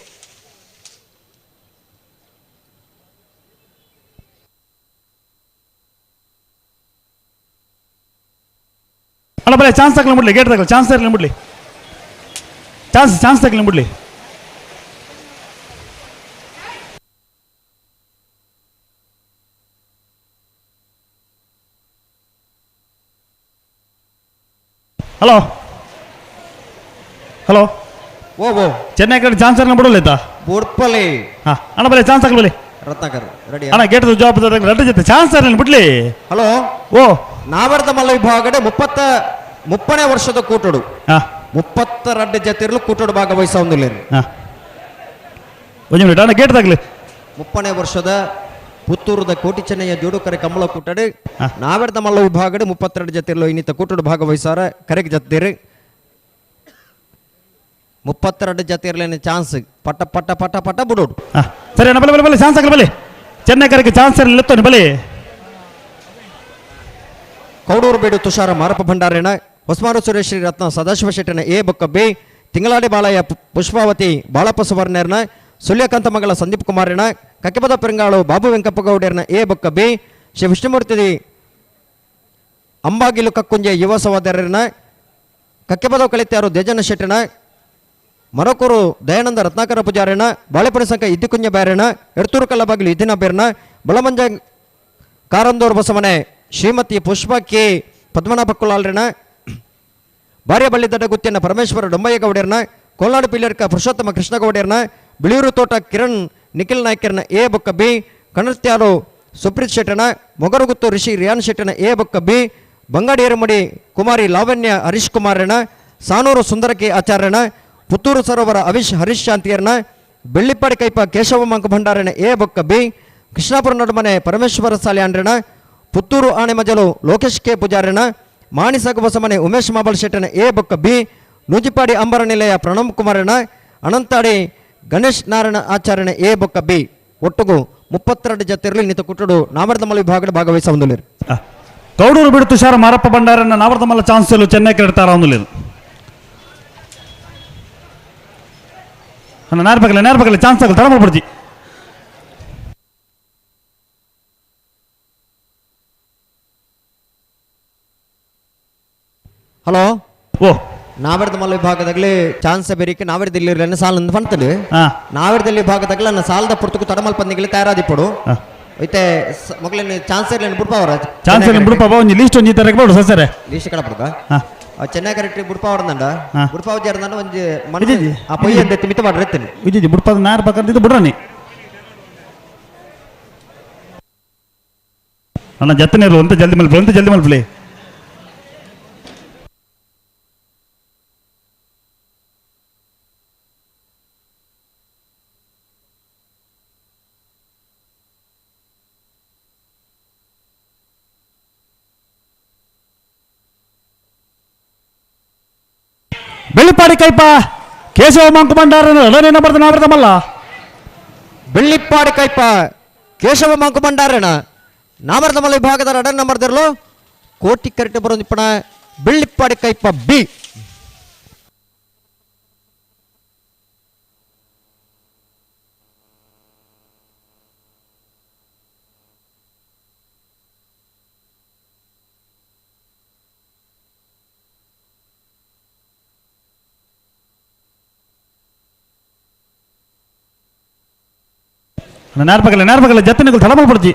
ಅಣ್ಣ ಬರೇ ಚಾನ್ಸ್ ತಗೊಳ್ಳಿ ಬಿಡ್ಲಿ ಗೇಟ್ ತಗೊಳ್ಳಿ ಚಾನ್ಸ್ ತಗೊಳ್ಳಿ ಬಿಡ್ಲಿ ಚಾನ್ಸ್ ಚಾನ್ಸ್ ತಗೊಳ್ಳಿ ಬಿಡ್ಲಿ. ಹಲೋ ಹಲೋ ಓ ಓ ಚೆನ್ನೈ ಕಡೆ ಚಾನ್ಸ್ ತಗೊಂಡು ಬಿಡಲ್ಲ ಆಯ್ತಾ? ಬುಡ್ಪಲಿ ಹಾ ಅಣ್ಣ ಬರೇ ಚಾನ್ಸ್ ತಗೊಳ್ಳಿ. ರತ್ನಾಕರ್ ರೆಡಿ ಅಣ್ಣ ಗೇಟ್ ಜವಾಬ್ದಾರಿ ಎರಡು ಜೊತೆ ಚಾನ್ಸ್ ತಗೊಳ್ಳಿ ಬಿಡ್ಲಿ. ಹಲೋ ಓ ನಾವರದ ಮಲ್ಲ ವಿಭಾಗಡೆ 30ನೇ ವರ್ಷದ ಕೂಟಡು 32 ಜೊತೆರಲು ಕೂಟಡು ಭಾಗವಹಿಸ ಹೊಂದಿಲ್ಲ. ಒಂದು ಮಿನಿಟ್ ಅಣ್ಣ ಗೇಟ್ ತಗಲಿ. 30ನೇ ವರ್ಷದ ಪುತ್ತೂರದ ಕೋಟಿ ಚೆನ್ನಯ್ಯ ಜೋಡುಕರೆ ಕಮಲ ಕೂಟಡು ನಾವರದ ಮಲ್ಲ ವಿಭಾಗಡೆ 32 ಜೊತೆರಲು ಇನ್ನಿತ ಕೂಟಡು ಭಾಗವಹಿಸಾರ ಕರೆಗೆ ಜೊತೆರು 32 ಜೊತೆರಲೇನೆ ಚಾನ್ಸ್ ಪಟ ಪಟ ಪಟ ಪಟ ಬಿಡೋಡು. ಸರಿ ಅಣ್ಣ ಬಲೆ ಬಲೆ ಬಲೆ ಚಾನ್ಸ್ ಆಗಲಿ ಬಲೆ ಚೆನ್ನೈ ಕರೆಗೆ ಚಾನ್ಸ್ ಇರಲಿ ಬಲೆ. ಕೌಡೂರು ಬೇಡು ತುಷಾರ ಮಾರಪ್ಪ ಭಂಡಾರೇಣ ಹೊಸಮಾರು ಸುರೇಶ್ ಶ್ರೀ ರತ್ನ ಸದಾಶಿವ ಶೆಟ್ಟನ ಎ ಬೊಕ್ಕ ಬಿ, ತಿಂಗಳಾಡಿ ಬಾಳಯ್ಯ ಪುಷ್ಪಾವತಿ ಬಾಳಪ್ಪ ಸುವರ್ಣರ್ನ ಸುಳ್ಯಕಾಂತ ಮಗಳ ಸಂದೀಪ್ ಕುಮಾರನ ಕಕ್ಕೆಪದ ಪೆರಂಗಾಳು ಬಾಬು ವೆಂಕಪ್ಪ ಗೌಡರ್ನ ಎ ಬೊಕ್ಕ ಬಿ, ಶ್ರೀ ವಿಷ್ಣುಮೂರ್ತಿ ಅಂಬಾಗಿಲು ಕಕ್ಕುಂಜೆ ಯುವ ಸಹೋದರನ ಕಕ್ಕೆಪದ ಕಳಿತ್ಯಾರು ದೇಜನ ಶೆಟ್ಟನ ಮರಕೂರು ದಯಾನಂದ ರತ್ನಾಕರ ಪೂಜಾರನ ಬಾಳೆಪುರ ಸಂಘ ಇದ್ದಿಕುಂಜ ಬ್ಯಾರನ ಎಡ್ತೂರು ಕಲ್ಲಬಾಗಿಲು ಇದ್ದಿನ ಬೇರನ ಬಳಮಂಜ ಕಾರಂದೂರು ಬಸವನೆ ಶ್ರೀಮತಿ ಪುಷ್ಪ ಕೆ ಪದ್ಮನಾಭ ಕುಲಾಲ್ರನ ಬಾರ್ಯಬಳ್ಳಿ ದಡ್ಡಗುತ್ತಿನ ಪರಮೇಶ್ವರ ಡೊಂಬಯ್ಯಗೌಡರ್ನ ಕೋಲ್ನಾಡು ಪಿಲ್ಲರ್ಕ ಪುರುಷೋತ್ತಮ ಕೃಷ್ಣಗೌಡರ್ನ ಬಿಳಿಯೂರು ತೋಟ ಕಿರಣ್ ನಿಖಿಲ್ ನಾಯ್ಕರ್ನ ಎ ಬೊಕ್ಕ ಬಿ, ಕಣತ್ಯಾರು ಸುಪ್ರೀತ್ ಶೆಟ್ಟನ ಮೊಗರುಗುತ್ತು ಋಷಿ ರಿಯಾನ್ ಶೆಟ್ಟನ ಎ ಬೊಕ್ಕ ಬಿ, ಬಂಗಾಡಿಯರಮಡಿ ಕುಮಾರಿ ಲಾವಣ್ಯ ಹರೀಶ್ ಕುಮಾರನ ಸಾನೂರು ಸುಂದರಕೆ ಆಚಾರ್ಯನ ಪುತ್ತೂರು ಸರೋವರ ಅವಿಶ್ ಹರೀಶ್ ಶಾಂತಿಯರ್ನ ಬೆಳ್ಳಿಪ್ಪಾಡಿ ಕೈಪ ಕೇಶವ ಮಂಕ ಭಂಡಾರನ ಎ ಬೊಕ್ಕ ಬಿ, ಕೃಷ್ಣಾಪುರ ನಡುಮನೆ ಪರಮೇಶ್ವರ ಸಾಲ್ಯಾಂಡ್ರನ ಪುತ್ತೂರು ಆಣೆಮಜಲು ಲೋಕೇಶ್ ಕೆ ಪೂಜಾರನ ಮಾಣಿಸಾಗು ಬಸಮನೆ ಉಮೇಶ್ ಮಾಬಲ್ ಶೆಟ್ಟನ ಎ ಬೊಕ್ಕ ಬಿ, ನೂಜಿಪಾಡಿ ಅಂಬರ ನಿಲಯ ಪ್ರಣಮ್ ಕುಮಾರನ ಅನಂತಾಡಿ ಗಣೇಶ್ ನಾರಾಯಣ ಆಚಾರ್ಯನ ಎ ಬೊಕ್ಕ ಬಿ. ಒಟ್ಟುಗು 32 ಜತೆರ್ಲು ಇನ್ನಿತ ಕುಟ್ಟಡು ನಾವರ್ದಮಲ್ಲ ವಿಭಾಗದ ಭಾಗವಹಿಸ ಹೊಂದಲೇರು. ಕೌಡೂರು ಬಿಡು ತುಷಾರ ಮಾರಪ್ಪ ಭಂಡಾರನ್ನ ನಾವರ್ದಮಲ್ಲ ಚಾನ್ಸ್ ಚೆನ್ನೈ ಕೆಡ್ತಾರ ಹೊಂದಲೇರು. ನೇರ್ಪಕಲೆ ನೇರ್ಪಕಲೆ ಚಾನ್ಸ್ ಆಗಲ್ಲ ತಡ ಮಾಡ್ಬಿಡ್ತಿ. ಹಲೋ ಓ ನಾವರ್ದಮಲ್ಲ ವಿಭಾಗದಾಗಲೇ ಚಾನ್ಸ್ ಬೇರಿಕೆ ನಾವರ್ದಿಲ್ಲಿರಲಿಲ್ಲ ಸಾಲ ಪಂತಲು ನಾವರ್ದಲ್ಲಿ ವಿಭಾಗದಾಗಲ ನನ್ನ ಸಾಲದ ಪುರ್ತಕು ತಡಮಲ್ ಪಂದಿಗೆ ತಯಾರಾದಿಪ್ಪಡು ಐತೆ ಮೊಗಲಿನ ಚಾನ್ಸ್ ಇರಲಿಲ್ಲ ಬುಡ್ಪಾವರ ಚಾನ್ಸ್ ಇರಲಿಲ್ಲ ಬುಡ್ಪಾವ ಒಂಜಿ ಲಿಸ್ಟ್ ಒಂಜಿ ತರಕ್ಕೆ ಬೋಡು ಸಸರೆ ಲಿಸ್ಟ್ ಕಡಪಡುಗ ಚೆನ್ನೈ ಕರೆಕ್ಟ್ ಬುಡ್ಪಾವರ ನಂಡ ಬುಡ್ಪಾವ ಜರ್ದಂಡ ಒಂಜಿ ಮನ ಆ ಪೊಯ್ಯ ಅಂದೆ ಮಿತ ಮಾಡ್ರೆ ಇಜ್ಜಿ ಬುಡ್ಪಾದ ನಾರ್ ಪಕ್ಕದ ಬುಡ್ರನಿ ಅಣ್ಣ ಜತ್ತನೇ ಇರು ಅಂತ ಜಲ್ದಿ ಮಲ್ಪಲೆ ಅಂತ ಜಲ್ದಿ ಮಲ್ಪಲೆ. ಬೆಳ್ಳಿಪ್ಪಾಡಿ ಕೈಪ ಕೇಶವ ಮಂಕುಮಂಡಾರ ನಾವರ್ದಮಲ್ಲ. ಬೆಳ್ಳಿಪ್ಪಾಡಿ ಕೈಪ ಕೇಶವ ಮಂಕುಮಂಡಾರಣ ನಾವರ್ದಮಲ್ಲ ವಿಭಾಗದ ರಡನ್ ನಂಬರ್ದಿರಲು ಕೋಟಿ ಕರೆಕ್ಟ್ ಬರೋದಿಪ್ಪಣ ಬೆಳ್ಳಿಪ್ಪಾಡಿ ಕೈಪ ಬಿ. ನೇರ್ಪಕಲೆ ನೇರ್ಪಕಲೆ ಜತ್ತನೆಗಳು ತಡ ಮಾಡ್ಬಿಡ್ತಿ.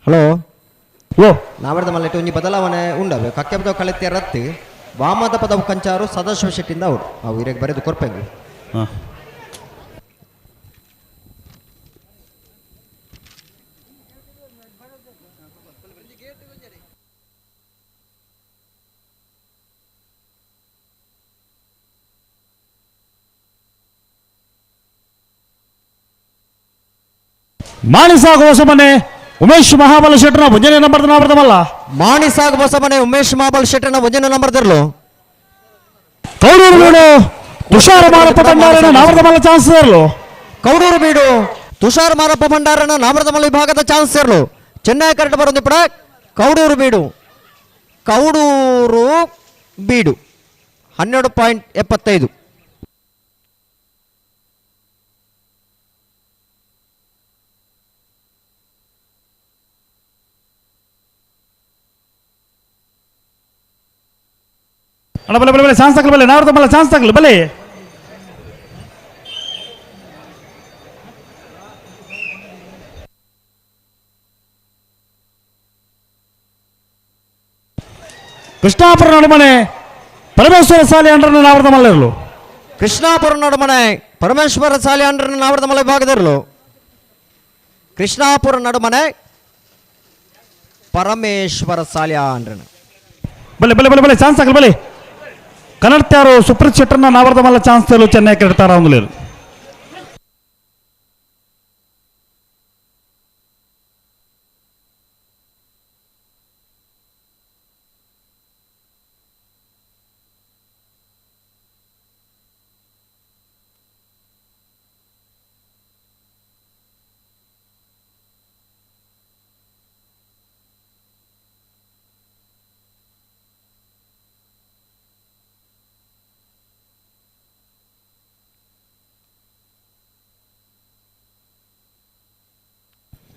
ಹಲೋ ಓ ನಾವರ್ದಮಲ್ಲ ಒಂಜಿ ಬದಲಾವಣೆ ಉಂಡವೆ ಕಕ್ಕೆಪದವು ಕಳೆತ್ತೆ ರತ್ತು ವಾಮದ ಪದವು ಕಂಚಾರು ಸದಾಶಿವ ಶೆಟ್ಟಿಂದ ಅವರು ಅವು ಇರಕ್ಕೆ ಬರೆದು ಕೊರ್ಪೆಂಗು. ಮಾಣಿಸಾಗ ಹೊಸಮನೆ ಉಮೇಶ್ ಮಹಾಬಲ ಶೆಟ್ಟನ ಒಂಜನೇ ನಂಬರ್ ನಾವರ್ದಮಲ್ಲ. ಮಾಣಿಸಾಗ ಹೊಸಮನೆ ಉಮೇಶ್ ಮಹಾಬಲ ಶೆಟ್ಟನ ಒಂಜನೇ ನಂಬರ್ ದಿರ್ಲು. ಕೌಡೂರು ಬೀಡು ತುಷಾರ ಮಾರಪ್ಪ ಭಂಡಾರನ ನಾವರ್ದಮಲ್ಲ ಚಾನ್ಸ್ ಇರಲು. ಕೌಡೂರು ಬೀಡು ತುಷಾರ್ ಮಾರಪ್ಪ ಭಂಡಾರನ ನಾವರ್ದಮಲ್ಲ ವಿಭಾಗದ ಚಾನ್ಸ್ ಇರಲು. ಚೆನ್ನೈ ಕರೆಕ್ಟ್ ಬರೋದು ಪಡ ಕೌಡೂರು ಬೀಡು ಕೌಡೂರು ಬೀಡು 12.75. ಅಣ್ಣ ಬಲೆ ಬಲೆ ಬಲೆ ಚಾನ್ಸ್ ತಗಲು ಬಲೆ ನಾವರ್ದಮಲ್ಲ ಚಾನ್ಸ್ ತಗಲು ಬಲೆ. ಕೃಷ್ಣಾಪುರ ನಡುಮನೆ ಪರಮೇಶ್ವರ ಸಾಲಿ ಅಂಡ್ರನ್ನ ನಾವರ್ದಮಲ್ಲ ಇರಲು. ಕೃಷ್ಣಾಪುರ ನಡುಮನೆ ಪರಮೇಶ್ವರ ಸಾಲಿ ಅಂಡ್ರನ್ನ ನಾವರ್ದಮಲ್ಲ ವಿಭಾಗದಿರಲು. ಕೃಷ್ಣಾಪುರ ನಡುಮನೆ ಪರಮೇಶ್ವರ ಸಾಲಿ ಅಂಡ್ರನ್ನ ಬಲೆ ಬಲೆ ಬಲೆ ಬಲೆ ಚಾನ್ಸ್ ಆಗಲಿ ಬಲೆ. ಕನ್ನಡತ್ಯಾರು ಸುಪ್ರೀತ್ ಶೆಟ್ಟರ್ನ ನಾವರ್ದಮಲ್ಲ ಚಾನ್ಸ್ ತೇಲು ಚೆನ್ನೈ ಕೆಡ್ತಾರ ಅಂದ್ಲೇರು.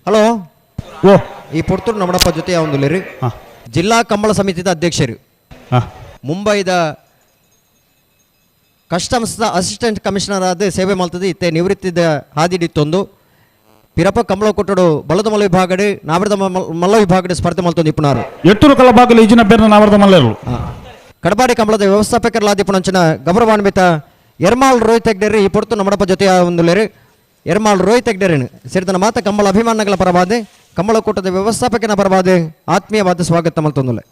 ಹಲೋ ಓ ಈ ಪುರ್ತೂರು ನಮ್ಮಡಪ್ಪ ಜೊತೆ ಒಂದು ಜಿಲ್ಲಾ ಕಂಬಳ ಸಮಿತಿದ ಅಧ್ಯಕ್ಷರು. ಮುಂಬೈದ ಕಸ್ಟಮ್ಸ್ ಅಸಿಸ್ಟೆಂಟ್ ಕಮಿಷನರ್ ಆದ ಸೇವೆ ಮಲ್ತದೆ ಇತ್ತೆ ನಿವೃತ್ತಿದ ಹಾದಿಡಿತ್ತೊಂದು ಪಿರಪ ಕಮಲ ಕೊಟ್ಟಡು ಬಲದ ಮಲ್ಲ ವಿಭಾಗಡೆ ನಾವರದ ಮಲ್ಲ ವಿಭಾಗಡೆ ಸ್ಪರ್ಧೆ ಮಲ್ತೊಂದು ಇಪ್ಪುನಾರು ಎತ್ತೂರು ಕಲಬಾಗಲು ಈಜಿನ ಬೇರ್ನ ನಾವರದ ಮಲ್ಲರು ಕಡಬಾಡಿ ಕಮಲದ ವ್ಯವಸ್ಥಾಪಕರ್ಲಾದಿಪ್ಪುನಂಚಿನ ಗೌರವಾನ್ವಿತ ಎರ್ಮಾಲ್ ರೋಹಿತ್ ಹೆಗ್ಡೆರಿ ಈ ಪೊರ್ತು ನಮ್ಮಡಪ್ಪ ಜೊತೆ ಒಂದುಲೇರು ಎರ್ಮಾಲ್ ರೋಹಿತ್ ಹೆಗ್ಡೆರಿನ್ ಸೇರಿದನ ಮಾತ ಕಂಬಳ ಅಭಿಮಾನಗಳ ಪರವಾದ ಕಮಲ ಕೂಟದ ವ್ಯವಸ್ಥಾಪಕನ ಪರವಾದ ಆತ್ಮೀಯವಾದ ಸ್ವಾಗತ ಮಲ್ತೊಂದುಲೆ.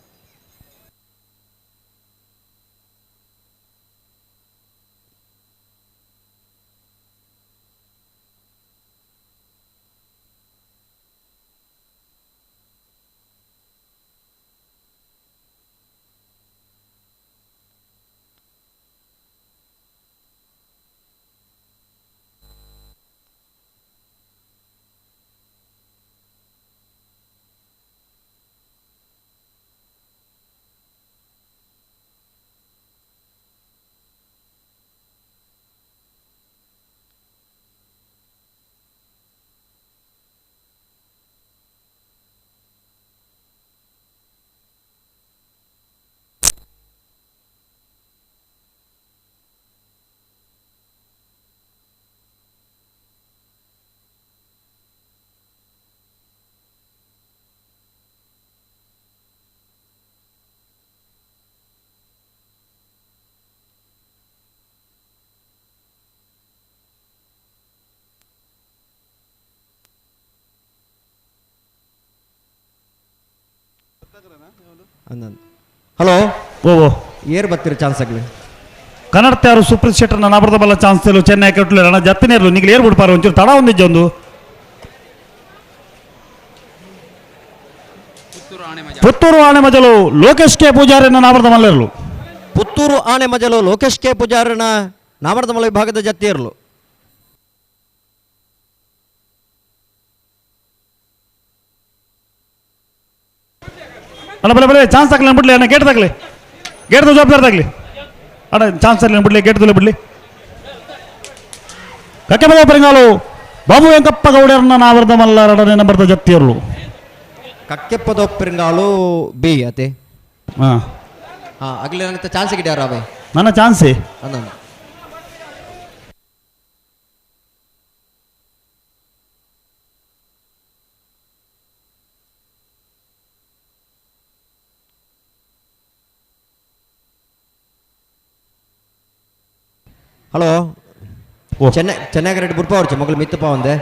ಹಲೋ ಓ ಏರ್ ಬತ್ತಿರ ಚಾನ್ಸ್ ಆಗಲಿ ಕನ್ನಡತ್ಯಾರು ಸುಪ್ರೀತ್ ಶೆಟ್ಟರ್ನ ನಾಬರದ ಬಲ್ಲ ಚಾನ್ಸ್ ತೆಲು ಚೆನ್ನೈ ಕಟ್ಟಲು ಅಣ್ಣ ಜತ್ತನೇ ಇರಲು ನಿಗ್ಲು ಏರ್ ಬಿಡ್ಪಾರ ಒಂಚೂರು ತಡ ಒಂದಿಜ್ಜ ಒಂದು ಪುತ್ತೂರು ಆಣೆ ಮಜಲು ಲೋಕೇಶ್ ಕೆ ಪೂಜಾರಿನ ನಾಬರದ ಮಲ್ಲರ್ಲು ಪುತ್ತೂರು ಆಣೆ ಮಜಲು ಲೋಕೇಶ್ ಕೆ ಪೂಜಾರಿನ ನಾಮರದ ಮಲ್ಲ ವಿಭಾಗದ ಜತ್ತಿ ಇರಲು. ಅಣ್ಣ ಬಲೆ ಬಲೆ ಚಾನ್ಸ್ ಹಾಕ್ಲಿ ಬಿಡ್ಲಿ ಅಣ್ಣ ಗೇಟ್ ತಗಲಿ ಗೇಟ್ ಜವಾಬ್ದಾರಿ ತಗಲಿ ಅಣ್ಣ ಚಾನ್ಸ್ ಆಗಲಿ ಬಿಡ್ಲಿ ಗೇಟ್ ತುಲೆ ಬಿಡ್ಲಿ ಕಕ್ಕೆ ಬದ ಪರಿಂಗಾಲು ಬಾಬು ವೆಂಕಪ್ಪ ಗೌಡರನ್ನ ನಾವರ್ದ ಮಲ್ಲರಡನೆ ನಂಬರ್ದ ಜತ್ತಿಯರ್ಲು ಕಕ್ಕೆಪ್ಪದ ಪರಿಂಗಾಲು ಬಿ ಅತೆ ಹಾಂ ಹಾಂ ಅಗಲಿ ನನ್ನ ಚಾನ್ಸ್ ಗಿಡ್ಯಾರ ಅವೇ ನನ್ನ ಚಾನ್ಸೇ ಅಣ್ಣ ಹಲೋ ಚೆನ್ನೈ ಚೆನ್ನೈ ರೆಡ್ಡಿ ಬುಡ್ಪ ಅವ್ರು ಮಗಳು ಮಿತ್ತಪ್ಪ ಒಂದೇ.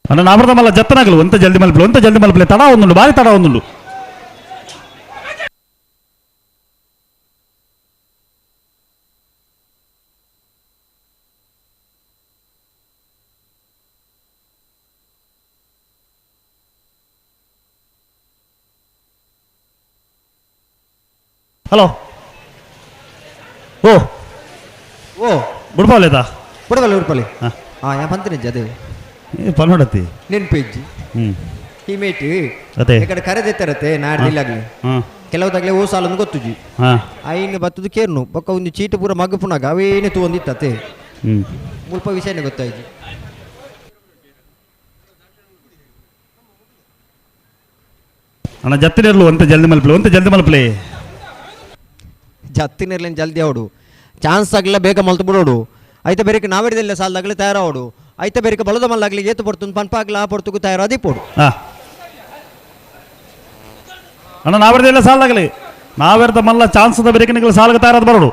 ಅಣ್ಣ ನಾಮರದ ಮಲ್ಲ ಜತ್ತನಾಗಲು ಒಂತ ಜಲ್ದಿ ಮಲ್ಪಲೆ ಒಂತ ಜಲ್ದಿ ಮಲ್ಪಲೆ ತಡ ಒಂದುಂಡು ಭಾರಿ ತಡ ಒಂದುಂಡು. ಹಲೋ ಓ ಓ ಬುಡ್ಪಾಲೇತಾ ಬುಡಬಲ್ಲ ಬುಡ್ಪಾಲೆ ಹಾಂ ಹಾಂ ಯಾ ಬಂತೀನಿ ಅದೇ ಪನ್ನಡತಿ ನೆನ್ಪಿಜ್ಜಿ ಈ ಮೇಟ್ ಅದೇ ಈ ಕಡೆ ಕರೆದಿತ್ತರತ್ತೆ ನಾಡ್ದು ಇಲ್ಲಾಗ್ಲಿ ಕೆಲವುದಾಗ್ಲೇ ಓ ಸಾಲೊಂದು ಗೊತ್ತುಜಿ ಐನು ಬತ್ತದು ಕೇರ್ನು ಬೊಕ್ಕ ಒಂದು ಚೀಟು ಪೂರ ಮಗ್ಗು ಪುನಾಗ ಅವೇನು ತೂವೊಂದಿತ್ತತೆ ಮುಲ್ಪ ವಿಷಯನೇ ಗೊತ್ತಾಯ್ತು. ಅಣ್ಣ ಜತ್ತಿನಿರ್ಲು ಅಂತ ಜಲ್ದಿ ಮಲ್ಪಲೆ ಅಂತ ಜಲ್ದಿ ಮಲ್ಪಲೆ ಜತ್ತಿನಿರ್ಲಿನ ಜಲ್ದಿ ಅವಡು ಚಾನ್ಸ್ ಆಗಲಿಲ್ಲ ಬೇಗ ಮಲ್ತು ಬಿಡೋಡು ಐತೆ ಬೇರೆ ನಾವಿಡದಿಲ್ಲ ಸಾಲದಾಗಲಿ ತಯಾರಾವಡು ಐತೆ ಬೇರೆ ಬಲದ ಮಲ್ಲಾಗಲಿ ಏತು ಪಡ್ತು ಪನ್ಪಾಗ್ಲ ಆ ಪಡ್ತುಕು ತಯಾರಾದಿ ಪೋಡು. ಅಣ್ಣ ನಾವಿಡದಿಲ್ಲ ಸಾಲದಾಗಲಿ ನಾವಿರ್ದ ಮಲ್ಲ ಚಾನ್ಸ್ ಬೇರೆ ನಿಗಲು ಸಾಲಗ ತಯಾರಾದ ಬರೋಡು.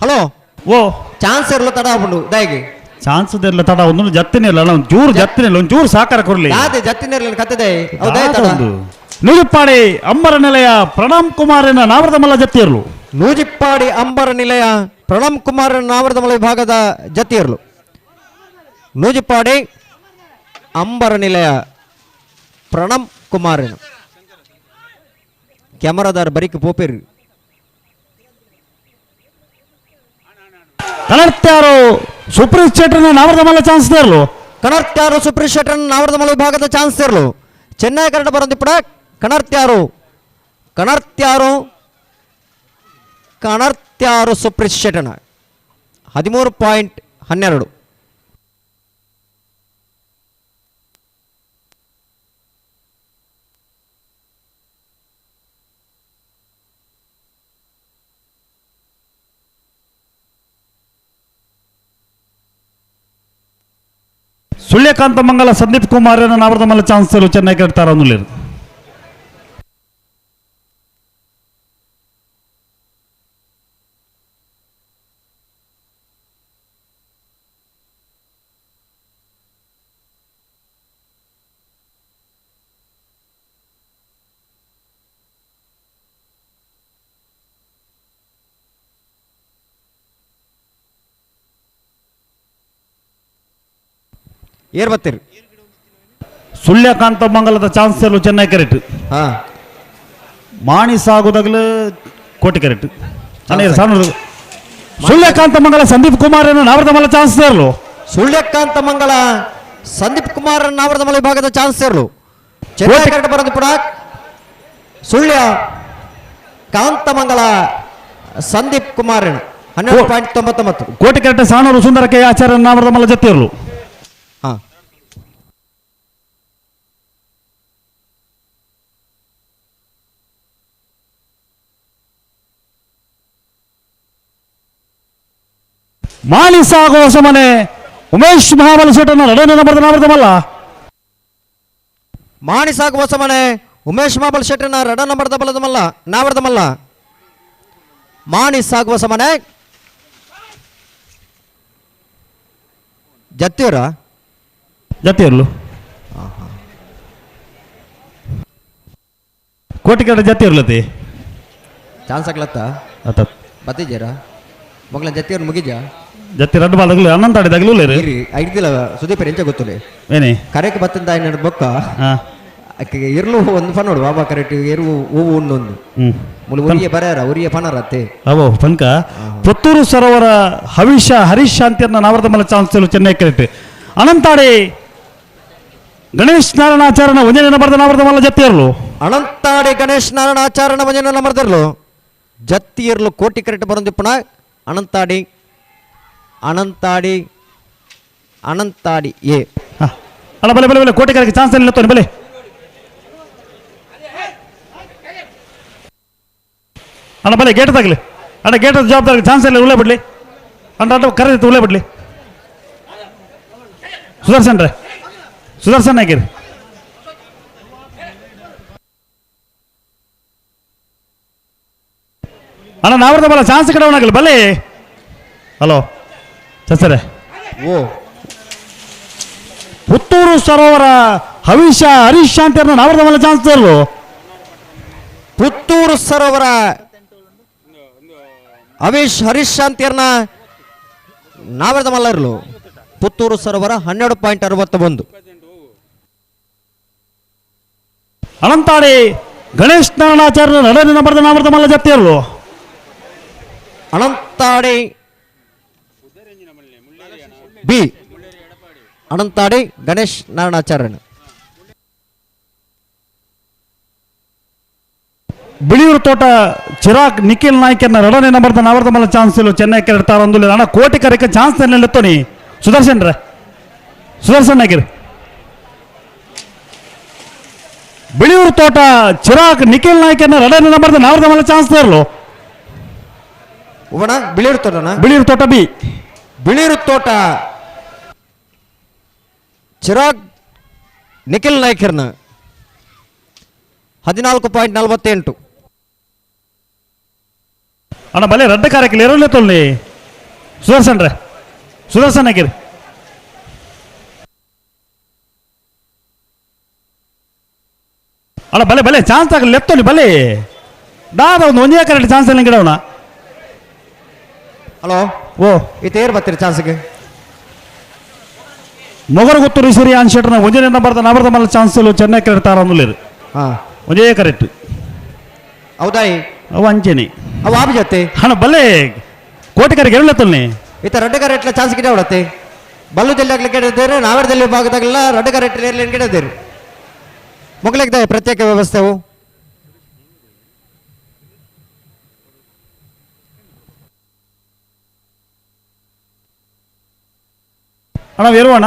Hello ಓ chance ಇರಲು ತಡ ಆಪುಂಡು ದಾಯಿಗೆ ಚಾನ್ಸ್ ಇರಲ್ಲ ತಡ ಒಂದು ಜತ್ತಿನಿಲ್ಲ ಅಲ್ಲ ಒಂಚೂರು ಜತ್ತಿನಿಲ್ಲ ಒಂಚೂರು ಸಾಕಾರ ಕೊರ್ಲಿ ದಾದೆ ಜತ್ತಿನಿರ್ಲಿಲ್ಲ ಕತ್ತದೆ ಅವು ದಾಯ ತಡ ಒಂದು ನೂಜಿಪ್ಪಾಡಿ ಅಂಬರ ನಿಲಯ ಪ್ರಣಾಮ್ ಕುಮಾರನ ನಾವರದಮಲ್ಲ ಜತ್ತಿಯರ್ಲು. ನೂಜಿಪ್ಪಾಡಿ ಅಂಬರ ನಿಲಯ ಪ್ರಣಮ್ ಕುಮಾರ್ ನಾವರದಮಲ ವಿಭಾಗದ ಜತಿಯರ್ಲು. ನೂಜಿಪ್ಪಾಡಿ ಅಂಬರ ನಿಲಯ ಪ್ರಣಮ್ ಕುಮಾರ್ ಕ್ಯಾಮರಾದಾರ್ ಬರಿಕ್ ಪೋಪೇರು. ಕಣರ್ತ್ಯಾರು ಸುಪ್ರೀತ್ ಶೆಟ್ಟರ್ನ ನಾವರದಮಲ್ಲ ಚಾನ್ಸ್ ಇರಲು. ಕಣರ್ತ್ಯಾರು ಸುಪ್ರೀತ್ ಶೆಟ್ಟರ್ನ ನಾವರದಮಲ ವಿಭಾಗದ ಚಾನ್ಸ್ ಇರಲು. ಚೆನ್ನೈ ಕನ್ನಡ ಬರಂದಿಪ್ಪಡ ಕಣರ್ತ್ಯಾರು ಕಣರ್ತ್ಯಾರು ಕಣರ್ತ್ಯಾರು ಸುಪ್ರೀತ್ ಶೆಟ್ಟರ್ನ 13.12. ಸುಳ್ಯಕಾಂತ ಮಂಗಲ ಸಂದೀಪ್ ಕುಮಾರ್ ನಾವರದಮಲ್ಲ ಚಾನ್ಸ್ ಇರಲು ಚೆನ್ನೈ ಕಟ್ತಾರ ಅನ್ನುಲೇರು. ಏರ್ ಬತ್ತೀರಿ ಸುಳ್ಯಕಾಂತ ಮಂಗಲದ ಚಾನ್ಸ್ ಇರಲು ಚೆನ್ನೈ ಕರೆಕ್ಟ್. ಮಾಣಿ ಸಾಗುದಾಗಲೂ ಕೋಟೆ ಕರೆಕ್ಟ್. ಸುಳ್ಯಕಾಂತ ಮಂಗಲ ಸಂದೀಪ್ ಕುಮಾರ್ ನಾವರದಮಲ್ಲ ಚಾನ್ಸ್ ಇರಲು. ಸುಳ್ಯಕಾಂತ ಮಂಗಲ ಸಂದೀಪ್ ಕುಮಾರ್ ನಾವರದಮಲ ವಿಭಾಗದ ಚಾನ್ಸ್ ಇರಲು. ಚೆನ್ನೈ ಕರೆಕ್ಟ್ ಬರೋದು ಪುನಃ ಸುಳ್ಯ ಕಾಂತಮಂಗಲ ಸಂದೀಪ್ ಕುಮಾರ್ 12.99. ಕೋಟೆ ಕರೆಕ್ಟ್ ಸಾಣೂರು ಸುಂದರ ಕೆ ಆಚಾರ್ಯ ನಾವರದಮಲ್ಲ ಜೊತೆ ಇರಲು. ಮಾಲಿ ಸಾಗುವ ಸಮನೆ ಉಮೇಶ್ ಮಹಾಬಲ ಶೆಟ್ಟನ ಎರಡನೇ ನಂಬರ್ ನಾವರದಮಲ್ಲ. ಮಾಣಿ ಸಾಗುವ ಸಮನೆ ಉಮೇಶ್ ಮಹಾಬಲ ಶೆಟ್ಟನ ಎರಡ ನಂಬರ್ ದಬಲದಮಲ್ಲ ನಾವರದಮಲ್ಲ. ಮಾಣಿ ಸಾಗುವ ಸಮನೆ ಜತ್ತಿಯವರ ಜತ್ತಿಯರ್ಲು ಕೋಟಿಕರ ಜತ್ತಿಯರ್ಲತಿ ಚಾನ್ಸ್ ಆಗ್ಲತ್ತ ಅತ್ತ ಬತ್ತಿದ್ದೀರಾ ಮಗಳ ಜತ್ತಿಯವ್ರು ಮುಗಿದ್ಯಾ ಜತ್ತಿ ರಡ್ಡು ಬಾದಗ್ಲು ಅಣ್ಣಂತಾಡಿ ದಗ್ಲು ಇರಿ ಐದಿಲ್ಲ ಸುದೀಪ್ ಎಂಚ ಗೊತ್ತಿಲ್ಲ ಏನೇ ಕರೆಕ್ ಬತ್ತಂದ ಬೊಕ್ಕ ಇರ್ಲು ಒಂದು ಫನ್ ನೋಡು ಬಾಬಾ ಕರೆಕ್ಟ್ ಇರು ಹೂವು ಉಣ್ಣೊಂದು ಮುಳು ಉರಿಯ ಬರಾರ ಉರಿಯ ಫನರತ್ತೆ ಅವೋ ಪಂಕ ಪುತ್ತೂರು ಸರೋವರ ಹವಿಷ ಹರೀಶ್ ಶಾಂತಿಯನ್ನ ನಾವರದ ಚಾನ್ಸ್ ಚೆನ್ನೈ ಕರೆಕ್ಟ್. ಅನಂತಾಡಿ ಗಣೇಶ್ ನಾರಾಯಣಾಚಾರ್ಯನ ಒಂಜನೇ ನಂಬರ್ದ ನಾವರದ ಮಲ್ಲ ಜತ್ತಿಯರ್ಲು. ಅನಂತಾಡಿ ಗಣೇಶ್ ನಾರಾಯಣಾಚಾರ್ಯನ ಒಂಜನೇ ನಂಬರ್ದರ್ಲು ಜತ್ತಿಯರ್ಲು ಕೋಟಿ ಕರೆಕ್ಟ್ ಬರಂದಿಪ್ಪಣ ಅನಂತಾಡಿ ಅನಂತಾಡಿ ಅನಂತಾಡಿ ಎ ಅಲ್ಲ ಬಲೆ ಬಲೆ ಬಲೆ ಕೋಟಿ ಕರೆಕ್ಟ್ ಚಾನ್ಸ್ ಇಲ್ಲ ತೋನಿ ಬಲೆ ಅಣ್ಣ ಬಲೆ ಗೇಟ್ ತಗಲಿ ಅಣ್ಣ ಗೇಟ್ ಜವಾಬ್ದಾರಿ ಚಾನ್ಸ್ ಇಲ್ಲ ಉಳ್ಳೇ ಬಿಡ್ಲಿ ಅಣ್ಣ ಅಣ್ಣ ಕರೆದಿತ್ತು ಉಳ್ಳೇ ಬಿಡ್ಲಿ ಸುದರ್ಶನ್ ರೇ ಸುದರ್ಶನ್ ಆಗಿರಿ ಅಣ್ಣ ನಾವ್ರದ ಬಲ್ಲ ಚಾನ್ಸ್ ಕಡೆ ಅವನಾಗಲಿ ಬಲೆ. ಹಲೋ ಸರ್ ಓ ಪುತ್ತೂರು ಸರೋವರ ಹವಿಷ ಹರೀಶ್ ಶಾಂತಿಯನ್ನ ನಾವರದ ಮಲ್ಲ ಚಾನ್ಸ್ ಇರಲು. ಪುತ್ತೂರು ಸರೋವರ ಹರೀಶ್ ಹರೀಶ್ ಶಾಂತಿಯರ್ನ ನಾವರದ ಮಲ್ಲರ್ಲು. ಪುತ್ತೂರು ಸರೋವರ 12.61. ಅನಂತಾಡಿ ಗಣೇಶ್ ನಾರಾಯಣಾಚಾರ್ಯ ಎರಡನೇ ನಂಬರ್ದ ನಾವರದ ಮಲ್ಲ ಜತ್ತಿಯರ್ಲು. ಅನಂತಾಡಿ ಬಿ ಅನಂತಾಡಿ ಗಣೇಶ್ ನಾರಾಯಣಾಚಾರ್ಯನ. ಬಿಳಿಯೂರು ತೋಟ ಚಿರಾಗ್ ನಿಖಿಲ್ ನಾಯ್ಕರ್ನ ಎರಡನೇ ನಂಬರ್ದ ನಾವರದ ಮಲ್ಲ ಚಾನ್ಸ್ ಇಲ್ಲ ಚೆನ್ನೈ ಕೆರಡ್ತಾರ ಅಂದು ಅಣ್ಣ ಕೋಟಿ ಕರೆಕ ಚಾನ್ಸ್ ಎತ್ತೋನಿ ಸುದರ್ಶನ್ ರೇ ಸುದರ್ಶನ್ ನಾಯ್ಕರ್. ಬಿಳಿಯೂರು ತೋಟ ಚಿರಾಗ್ ನಿಖಿಲ್ ನಾಯ್ಕರ್ನ ಎರಡನೇ ನಂಬರ್ದ ನಾವರದ ಮಲ್ಲ ಚಾನ್ಸ್ ಇರಲು. ಬಿಳಿಯೂರು ತೋಟನ ಬಿಳಿಯೂರು ತೋಟ ಬಿ ಬಿಳಿಯೂರು ತೋಟ ಚಿರಾಗ್ ನಿಖಿಲ್ ನಾಯ್ಕರ್ನ 14.48. ಅಣ್ಣ ಬಲೆ ರಡ್ಡ ಕಾರ್ಯಕ್ರಮ ಇರಲೇ ತೊಲ್ಲಿ Sudarshan ರೇ ಸುದರ್ಶನ್ ಹಾಕಿರಿ ಅಲ್ಲ ಬಲೆ ಬಲೆ ಚಾನ್ಸ್ ಆಗಲಿ ಲೆತ್ತೋಲಿ ಬಲೆ ದಾದ ಒಂದು ಒಂದೇ ಕರೆಕ್ಟ್ ಚಾನ್ಸ್ ಎಲ್ಲ ಗಿಡವಣ. ಹಲೋ ಓ ಈ ತೇರ್ ಬರ್ತೀರಿ ಚಾನ್ಸ್ಗೆ ಮೊಗರು ಗೊತ್ತು ರಿಸರಿ ಆನ್ ಶೆಟ್ರನ ಒಂದೇ ನಂಬರ್ದ ನಬರ್ದ ಮಲ್ಲ ಚಾನ್ಸ್ ಚೆನ್ನೈ ಕರೆಕ್ಟ್ ತಾರ ಅಂದುಲೇರು. ಹಾಂ ಒಂದೇ ಕರೆಕ್ಟ್. ಹೌದಾಯಿ ಅವು ಅಂಚೆನೆ ಅವು ಆಬಿ ಜೊತೆ ಹಣ ಬಲ್ಲೆ ಕೋಟಿ ಕರೆಗೆ ಎರಡತ್ತಲ್ನಿ ಈತ ರಡ್ಡು ಕರೆಟ್ಲ ಚಾನ್ಸ್ ಗಿಡ ಹೊಡತ್ತೆ ಬಲ್ಲು ಜಲ್ಲಾಗ್ಲಿ ಕೇಳಿದ್ದೇನೆ ನಾವರದಲ್ಲಿ ಭಾಗದಾಗಲ್ಲ ರಡ್ಡು ಕರೆಟ್ ಏರ್ಲೇನು ಗಿಡದೇರು ಮೊಗಲಿಗ್ದ ಪ್ರತ್ಯೇಕ ವ್ಯವಸ್ಥೆವು. ಅಣ್ಣ ಇರುವಣ್ಣ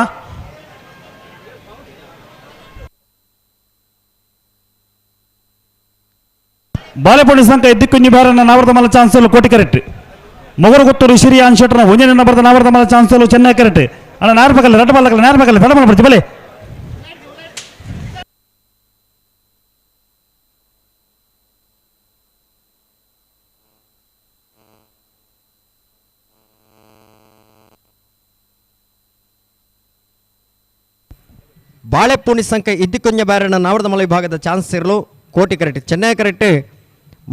ಬಾಲೆಪೊಂಡಿ ಸಂಕ ಎದ್ದಿಕ್ಕು ಬಾರನ್ನ ನಾವರ್ದ ಮಲ್ಲ ಚಾನ್ಸ್ ಕೋಟಿ ಕರೆಕ್ಟ್ ಮೊಗರು ಗೊತ್ತು ರಿಷಿರಿ ಆನ್ ಶೆಟ್ರನ ಒಂದೇ ನಂಬರ್ದ ನಾವರ್ದ ಮಲ್ಲ ಚಾನ್ಸ್ ಚೆನ್ನೈ ಕರೆಕ್ಟ್ ಅಣ್ಣ ನಾರ್ ಪಕ್ಕಲ್ಲ ರಡ್ಡ ಬಲ್ಲಕಲ್ಲ ನಾರ್ ಪಕ್ಕಲ್ಲ ತಡ ಮಾಡ್ಬಿಡ್ತಿ ಬಲೆ. ಬಾಳೆಪೂಣಿ ಸಂಖ್ಯೆ ಇದ್ದಿಕೊಂಜ ಬ್ಯಾರಣ್ಣ ನಾವರ್ದಮಲ ವಿಭಾಗದ ಚಾನ್ಸ್ ಇರಲು ಕೋಟಿ ಕರೆಕ್ಟ್ ಚೆನ್ನೈ ಕರೆಕ್ಟ್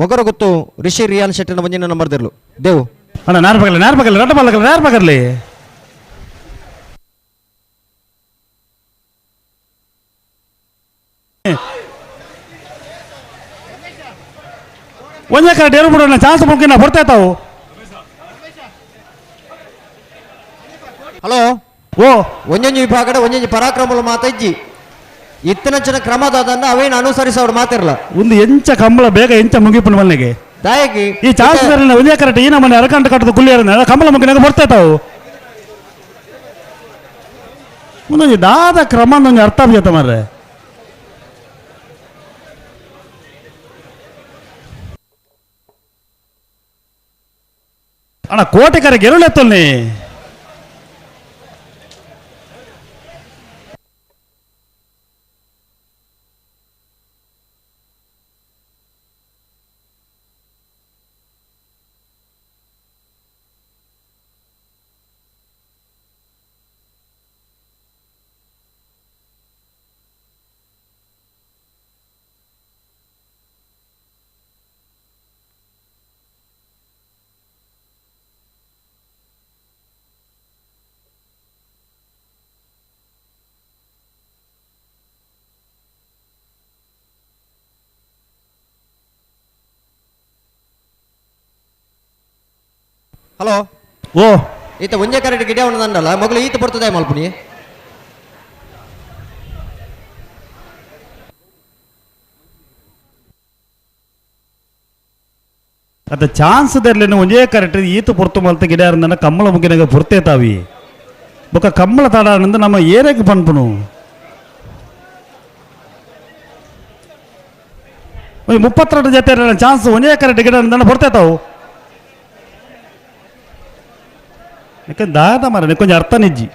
ಮೊಗರಗುತ್ತು ರಿಷಿ ರಿಯಾನ್ ಶೆಟ್ಟಿನ ಒಂಜಿನ ನಂಬರ್ ದಿರ್ಲು ದೇವು ಅಣ್ಣ ನಾರ್ ಪಕ್ಕಲ್ಲ ನಾರ್ ಪಕ್ಕಲ್ಲ ರಡ್ಡ ಬಲ್ಲಕಲ್ಲ ನಾರ್ ಪಕ್ಕಲ್ಲಿ ಒಂದೇ ಕರೆಕ್ಟ್ ಏನು ಬಿಡೋಣ ಚಾನ್ಸ್ ಮುಗಿನ ಬರ್ತಾ ಇರ್ತಾವು. ಹಲೋ ಓ ಒಂಜೊಂಜಿ ವಿಭಾಗದ ಒಂಜೊಂಜಿ ಪರಾಕ್ರಮಲು ಮಾತಜ್ಜಿ ಇತ್ತನಂಚಿನ ಕ್ರಮದಾದನ್ನ ಅವೇನು ಅನುಸರಿಸೋರು ಮಾತಿರಲ್ಲ ಒಂದು ಎಂಚ ಕಂಬಳ ಬೇಗ ಎಂಚ ಮುಗಿಪುನ ಮನೆಗೆ ದಾಯಕಿ ಈ ಚಾನ್ಸ್ ಒಂದೇ ಕರೆಕ್ಟ್ ಈ ನಮ್ಮನೆ ಅರಕಂಟ ಕಟ್ಟದ ಕುಲ್ಲಿಯರ ಕಂಬಳ ಮುಗಿನಾಗ ಬರ್ತಾ ಇರ್ತಾವು. ಒಂದೊಂದು ದಾದ ಕ್ರಮ ಒಂದೊಂದು ಅರ್ಥ ಆಗ್ತದೆ ಮಾರ್ರೆ. ಅಣ್ಣ ಕೋಟೆ ಕರೆ ಗೆರುಳೆತ್ತಲ್ನಿ ಹಲೋ ಓ ಈತ ಒಂಜೆ ಕರೆಕ್ಟ್ ಗಿಡ ಉಣ್ಣದಂಡಲ್ಲ ಮಗಳು ಈತ ಬರ್ತದೆ ಮಲ್ಪುನಿ ಅದ ಚಾನ್ಸ್ ದರ್ಲಿನ ಒಂಜೇ ಕರೆಕ್ಟ್ ಈತ ಪೊರ್ತು ಮಲ್ತ ಗಿಡ ಇರಂದನ ಕಮ್ಮಳ ಮುಗಿನಾಗ ಪೊರ್ತೆ ತಾವಿ ಬೊಕ್ಕ ಕಮ್ಮಳ ತಾಡಾನಂದ ನಮ್ಮ ಏರಕ್ಕೆ ಪನ್ಪುನು 32 ಜೊತೆ ಚಾನ್ಸ್ ಒಂಜೇ ಕರೆಕ್ಟ್ ಗಿಡ ಅಂದನ ಪೊರ್ತೆ ತಾವು ಯಾಕಂದ್ರೆ ದಾದ ಮಾರ ಕೊಂಚ ಅರ್ಥ ನಿಜ್ಜಿ.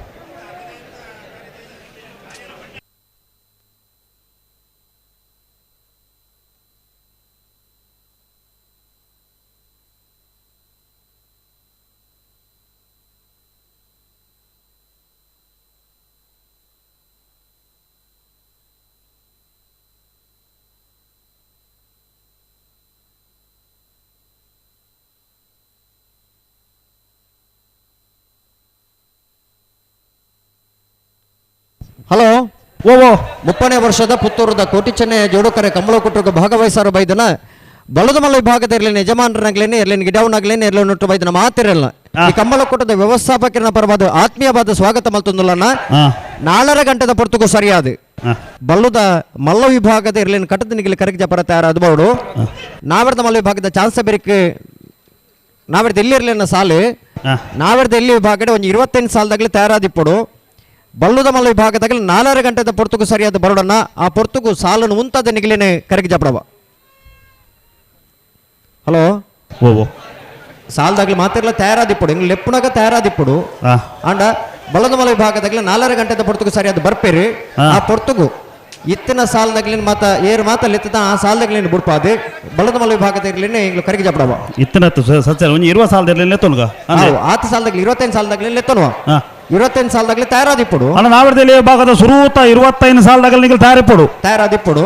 ಹಲೋ ಓ ಓ 30ನೇ ವರ್ಷದ ಪುತ್ತೂರದ ಕೋಟಿ ಚೆನ್ನೈ ಜೋಡುಕರೆ ಕಮಲಕುಟ್ಟಕ್ಕೆ ಭಾಗವಹಿಸಾರು ಬೈದನ ಬಲದಮಲ್ಲ ವಿಭಾಗದ ಇರಲಿನ ಯಜಮಾನರನಾಗ್ಲೇನೆ ಇರ್ಲಿನ ಗಿಡವನಾಗ್ಲೇನೆ ಇರ್ಲಿನ ಉಂಟು ಬೈದನ ಮಾತಿರಲ್ಲ. ಈ ಕಮ್ಮಲಕೂಟದ ವ್ಯವಸ್ಥಾಪಕರನ ಪರವಾದ ಆತ್ಮೀಯವಾದ ಸ್ವಾಗತ ಮಲ್ತೊಂದುಲನ್ನ 4.5 ಗಂಟೆದ ಪೊರ್ತುಗು ಸರಿಯಾದ ಬಲ್ಲುದ ಮಲ್ಲ ವಿಭಾಗದ ಇರ್ಲಿನ ಕಟ್ಟದನಿಗಿಲಿ ಕರಗ ಜಪರ ತಯಾರಾದ ಬೋಡು ನಾವರ್ದ ಮಲ್ಲ ವಿಭಾಗದ ಚಾನ್ಸ ಬೆರಿಕ್ ನಾವರ್ದ ಎಲ್ಲಿ ಇರ್ಲಿನ ಸಾಲು ನಾವರ್ದ ಎಲ್ಲಿ ವಿಭಾಗದ ಒಂದು 28 ಸಾಲದಾಗಲಿ ತಯಾರಾದಿಪ್ಪಡು ಬಲ್ಲುದ ಮಲ್ಲ ವಿಭಾಗದಾಗಲಿ 4.5 ಗಂಟೆದ ಪೊರ್ತುಗು ಸರಿಯಾದ ಬರೋಡನ್ನ ಆ ಪೊರ್ತುಗು ಸಾಲನ್ನು ಉಂತಾದ ನಿಗಿಲಿನ ಕರಗಿ ಜಪಡವ. ಹಲೋ ಓ ಸಾಲದಾಗಲಿ ಮಾತಿರ್ಲ ತಯಾರಾದಿಪ್ಪಡು ಹಿಂಗ್ ಲೆಪ್ಪುನಾಗ ತಯಾರಾದಿಪ್ಪಡು ಅಂಡ ಬಲ್ಲದ ಮಲ ವಿಭಾಗದಾಗಲಿ 4.5 ಗಂಟೆದ ಪೊರ್ತುಗು ಸರಿಯಾದ ಬರ್ಪೇರಿ ಆ ಪೊರ್ತುಗು ಇತ್ತಿನ ಸಾಲದಾಗ್ಲಿನ ಮಾತ ಏರು ಮಾತಲ್ಲಿ ಇತ್ತದ ಆ ಸಾಲದಾಗ್ಲಿನ ಬುಡ್ಪಾದು ಬಳ್ಳದ ಮಲ್ಲ ವಿಭಾಗದ ಇರ್ಲಿನ ಇಂಗ್ಲು ಕರಿಗೆ ಜಪಡವ ಇತ್ತಿನ ಸಚ್ಚ ಒಂಜಿ ಇರುವ ಸಾಲದ ಲೆತ್ತೊನ್ಗ ಆತ ಸಾಲದಾಗ್ಲಿ 25 ಸಾಲದಾಗ್ಲಿ ಲೆತ್ತೊನ್ವ 25 ಸಾಲದಾಗ್ಲಿ ತಯಾರಾದಿಪ್ಪಡು ಅಣ್ಣ ನಾವರದಲ್ಲಿ ವಿಭಾಗದ ಸುರೂತ 25 ಸಾಲದಾಗಲಿ ನಿಂಗೆ ತಯಾರಿಪ್ಪಡು ತಯಾರಾದಿಪ್ಪಡು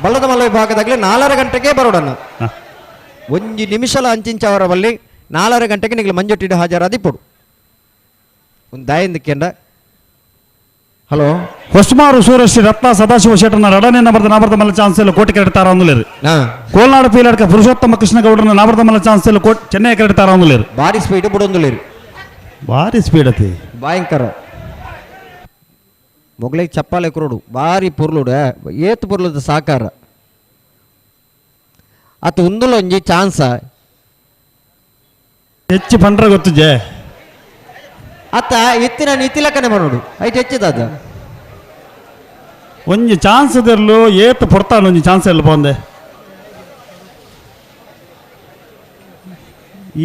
ಬಳ್ಳದ ಮಲ್ಲ ವಿಭಾಗದಾಗ್ಲಿ 4 ಗಂಟೆಗೆ ಬರೋಡನ್ನ ಒಂಜಿ ನಿಮಿಷಲ ಅಂಚಿಂಚವರ ಬಲ್ಲಿ 4 ಗಂಟೆಗೆ ನಿಂಗೆ ಮಂಜೊಟ್ಟಿಡು ಹಾಜರಾದಿಪ್ಪಡು ಒಂದು ದಾಯಿಂದಕ್ಕೆಂಡ. ಹಲೋ ಹೊಸ್ಮಾರು ಸೂರಶ್ರೀ ರತ್ನ ಸದಾಶಿವ ಶೆಟ್ಟರ್ನ ರಡನೆ ನಂಬರ್ದ ನಾಬರ್ದ ಮಲ್ಲ ಚಾನ್ಸ್ ಇಲ್ಲ ಕೋಟಿ ಕರೆಕ್ಟ್ ತಾರ ಅಂದುಲೇರು. ಕೋಲ್ನಾಡು ಪೀಲಡ್ಕ ಪುರುಷೋತ್ತಮ ಕೃಷ್ಣಗೌಡರನ್ನ ನಾಬರ್ದ ಮಲ್ಲ ಚಾನ್ಸ್ ಇಲ್ಲ ಕೋಟಿ ಚೆನ್ನೈ ಕರೆಕ್ಟ್ ತಾರ ಅಂದುಲೇರು. ಭಾರಿ ಸ್ಪೀಡ್ ಬಿಡೊಂದುಲೇರು, ಭಾರಿ ಸ್ಪೀಡ್ ಅತಿ ಭಯಂಕರ ಮೊಗಲಿಗೆ ಚಪ್ಪಾಲೆ ಕುರುಡು ಭಾರಿ ಪುರ್ಲುಡು ಏತ್ ಪುರ್ಲುದ ಸಾಕಾರ ಅತ್ ಉಂದುಲೊಂಜಿ ಚಾನ್ಸ ಹೆಚ್ಚು ಪಂಡ್ರ ಗೊತ್ತು ಜೆ ಅತ್ತ ಇತ್ತಿನ ಇತ್ತಿಲಕ್ಕನೆ ಬರೋಡು ಐಟ್ ಹೆಚ್ಚಿದ ಒಂಜಿ ಚಾನ್ಸ್ ಇದಿರ್ಲು ಏತ್ ಪೊರ್ತಾನು ಒಂಜಿ ಚಾನ್ಸ್ ಇಲ್ಲ ಬಂದೆ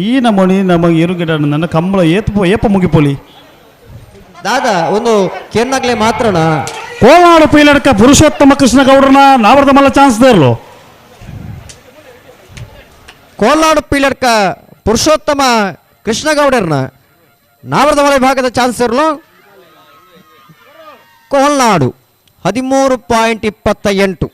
ಈ ನಮೋನಿ ನಮಗೆ ಇರುಗಿಡ ನನ್ನ ಕಂಬಳ ಏತ್ ಏಪ ಮುಗಿಪೋಲಿ ದಾದಾ ಒಂದು ಕೆನ್ನಾಗ್ಲೆ ಮಾತ್ರನಾ ಕೋಲಾಡು ಪೀಲಡ್ಕ ಪುರುಷೋತ್ತಮ ಕೃಷ್ಣಗೌಡರನ್ನ ನಾವರ್ದ ಮಲ್ಲ ಚಾನ್ಸ್ ಇರ್ಲು. ಕೋಲಾಡು ಪೀಲಡ್ಕ ಪುರುಷೋತ್ತಮ ಕೃಷ್ಣಗೌಡರನ್ನ ನಾವರ್ದಮಲ ವಿಭಾಗದ ಚಾನ್ಸ್ ಇರಲು ಕೋಲ್ನಾಡು 13.28.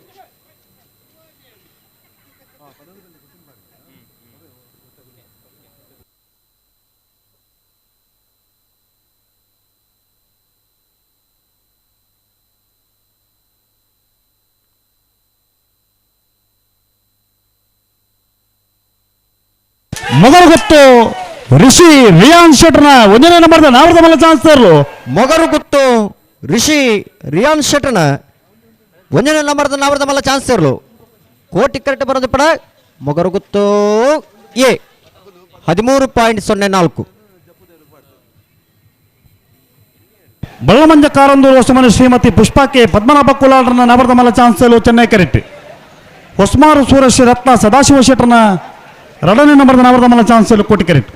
ಮೊದಲು ಗೊತ್ತು ಋಷಿ ರಿಯಾನ್ ಶೆಟ್ಟರ್ನ ಒಂದನೇ ನಂಬರ್ದ ನಾವರ್ದ ಮಲ್ಲ ಚಾನ್ಸ್ ತರಲು. ಮೊಗರು ಗುತ್ತು ಋಷಿ ರಿಯಾನ್ ಶೆಟ್ಟರ್ನ ಒಂದನೇ ನಂಬರ್ದ ನಾವರ್ದ ಮಲ್ಲ ಚಾನ್ಸ್ ತರಲು. ಕೋಟಿ ಕರೆಕ್ಟ್ ಬರೋದು ಪಡ ಮೊಗರು ಗುತ್ತು ಎ 13.04. ಬಳ್ಳಮಂಜ ಕಾರಂದೂರು ಹೊಸಮನೆ ಶ್ರೀಮತಿ ಪುಷ್ಪಾಕೆ ಪದ್ಮನಾಭ ಕುಲಾಲ್ರನ್ನ ನಾವರ್ದ ಮಲ್ಲ ಚಾನ್ಸ್ ತರಲು ಚೆನ್ನೈ ಕರೆಕ್ಟ್. ಹೊಸ್ಮಾರು ಸೂರಶ್ರೀ ರತ್ನ ಸದಾಶಿವ ಶೆಟ್ಟರ್ನ ಎರಡನೇ ನಂಬರ್ದ ನಾವರ್ದ ಮಲ್ಲ ಚಾನ್ಸ್ ತರಲು ಕೋಟಿ ಕರೆಕ್ಟ್.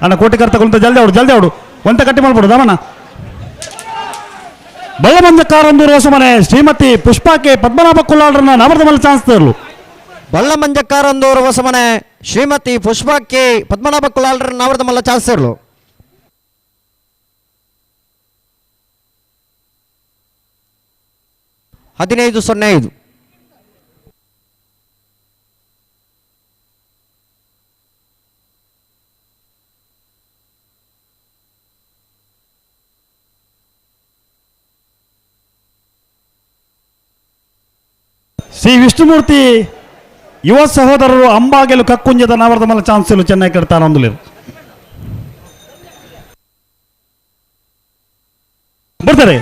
ಅಣ್ಣ ಕೋಟಿ ಕರ್ ತಗೊಂತ ಜಲ್ದಿ ಅವಡು ಜಲ್ದಿ ಅವಡು ಒಂತ ಕಟ್ಟಿ ಮಾಡ್ಬಿಡು ದಾಮಣ್ಣ. ಬಳ್ಳಮಂಜ ಕಾರಂದೂರು ಹೊಸಮನೆ ಶ್ರೀಮತಿ ಪುಷ್ಪಾಕೆ ಪದ್ಮನಾಭ ಕುಲಾಲ್ರನ್ನ ನಾವರ್ದ ಮಲ್ಲ ಚಾನ್ಸ್ ತರಲು. ಬಳ್ಳಮಂಜ ಕಾರಂದೂರು ಹೊಸಮನೆ ಶ್ರೀಮತಿ ಪುಷ್ಪಾಕೆ ಪದ್ಮನಾಭ ಕುಲಾಲ್ರನ್ನ ನಾವರ್ದ ಮಲ್ಲ ಚಾನ್ಸ್ ತರಲು. 15.05. ಶ್ರೀ ವಿಷ್ಣುಮೂರ್ತಿ ಯುವ ಸಹೋದರರು ಅಂಬಾಗೆಲು ಕಕ್ಕುಂಜದ ನಾವರ್ದ ಮಲ್ಲ ಚಾನ್ಸ್ ಚೆನ್ನೈ ಕಡ್ತಾರ ಅಂದುಲೇರು ಬರ್ತಾರೆ.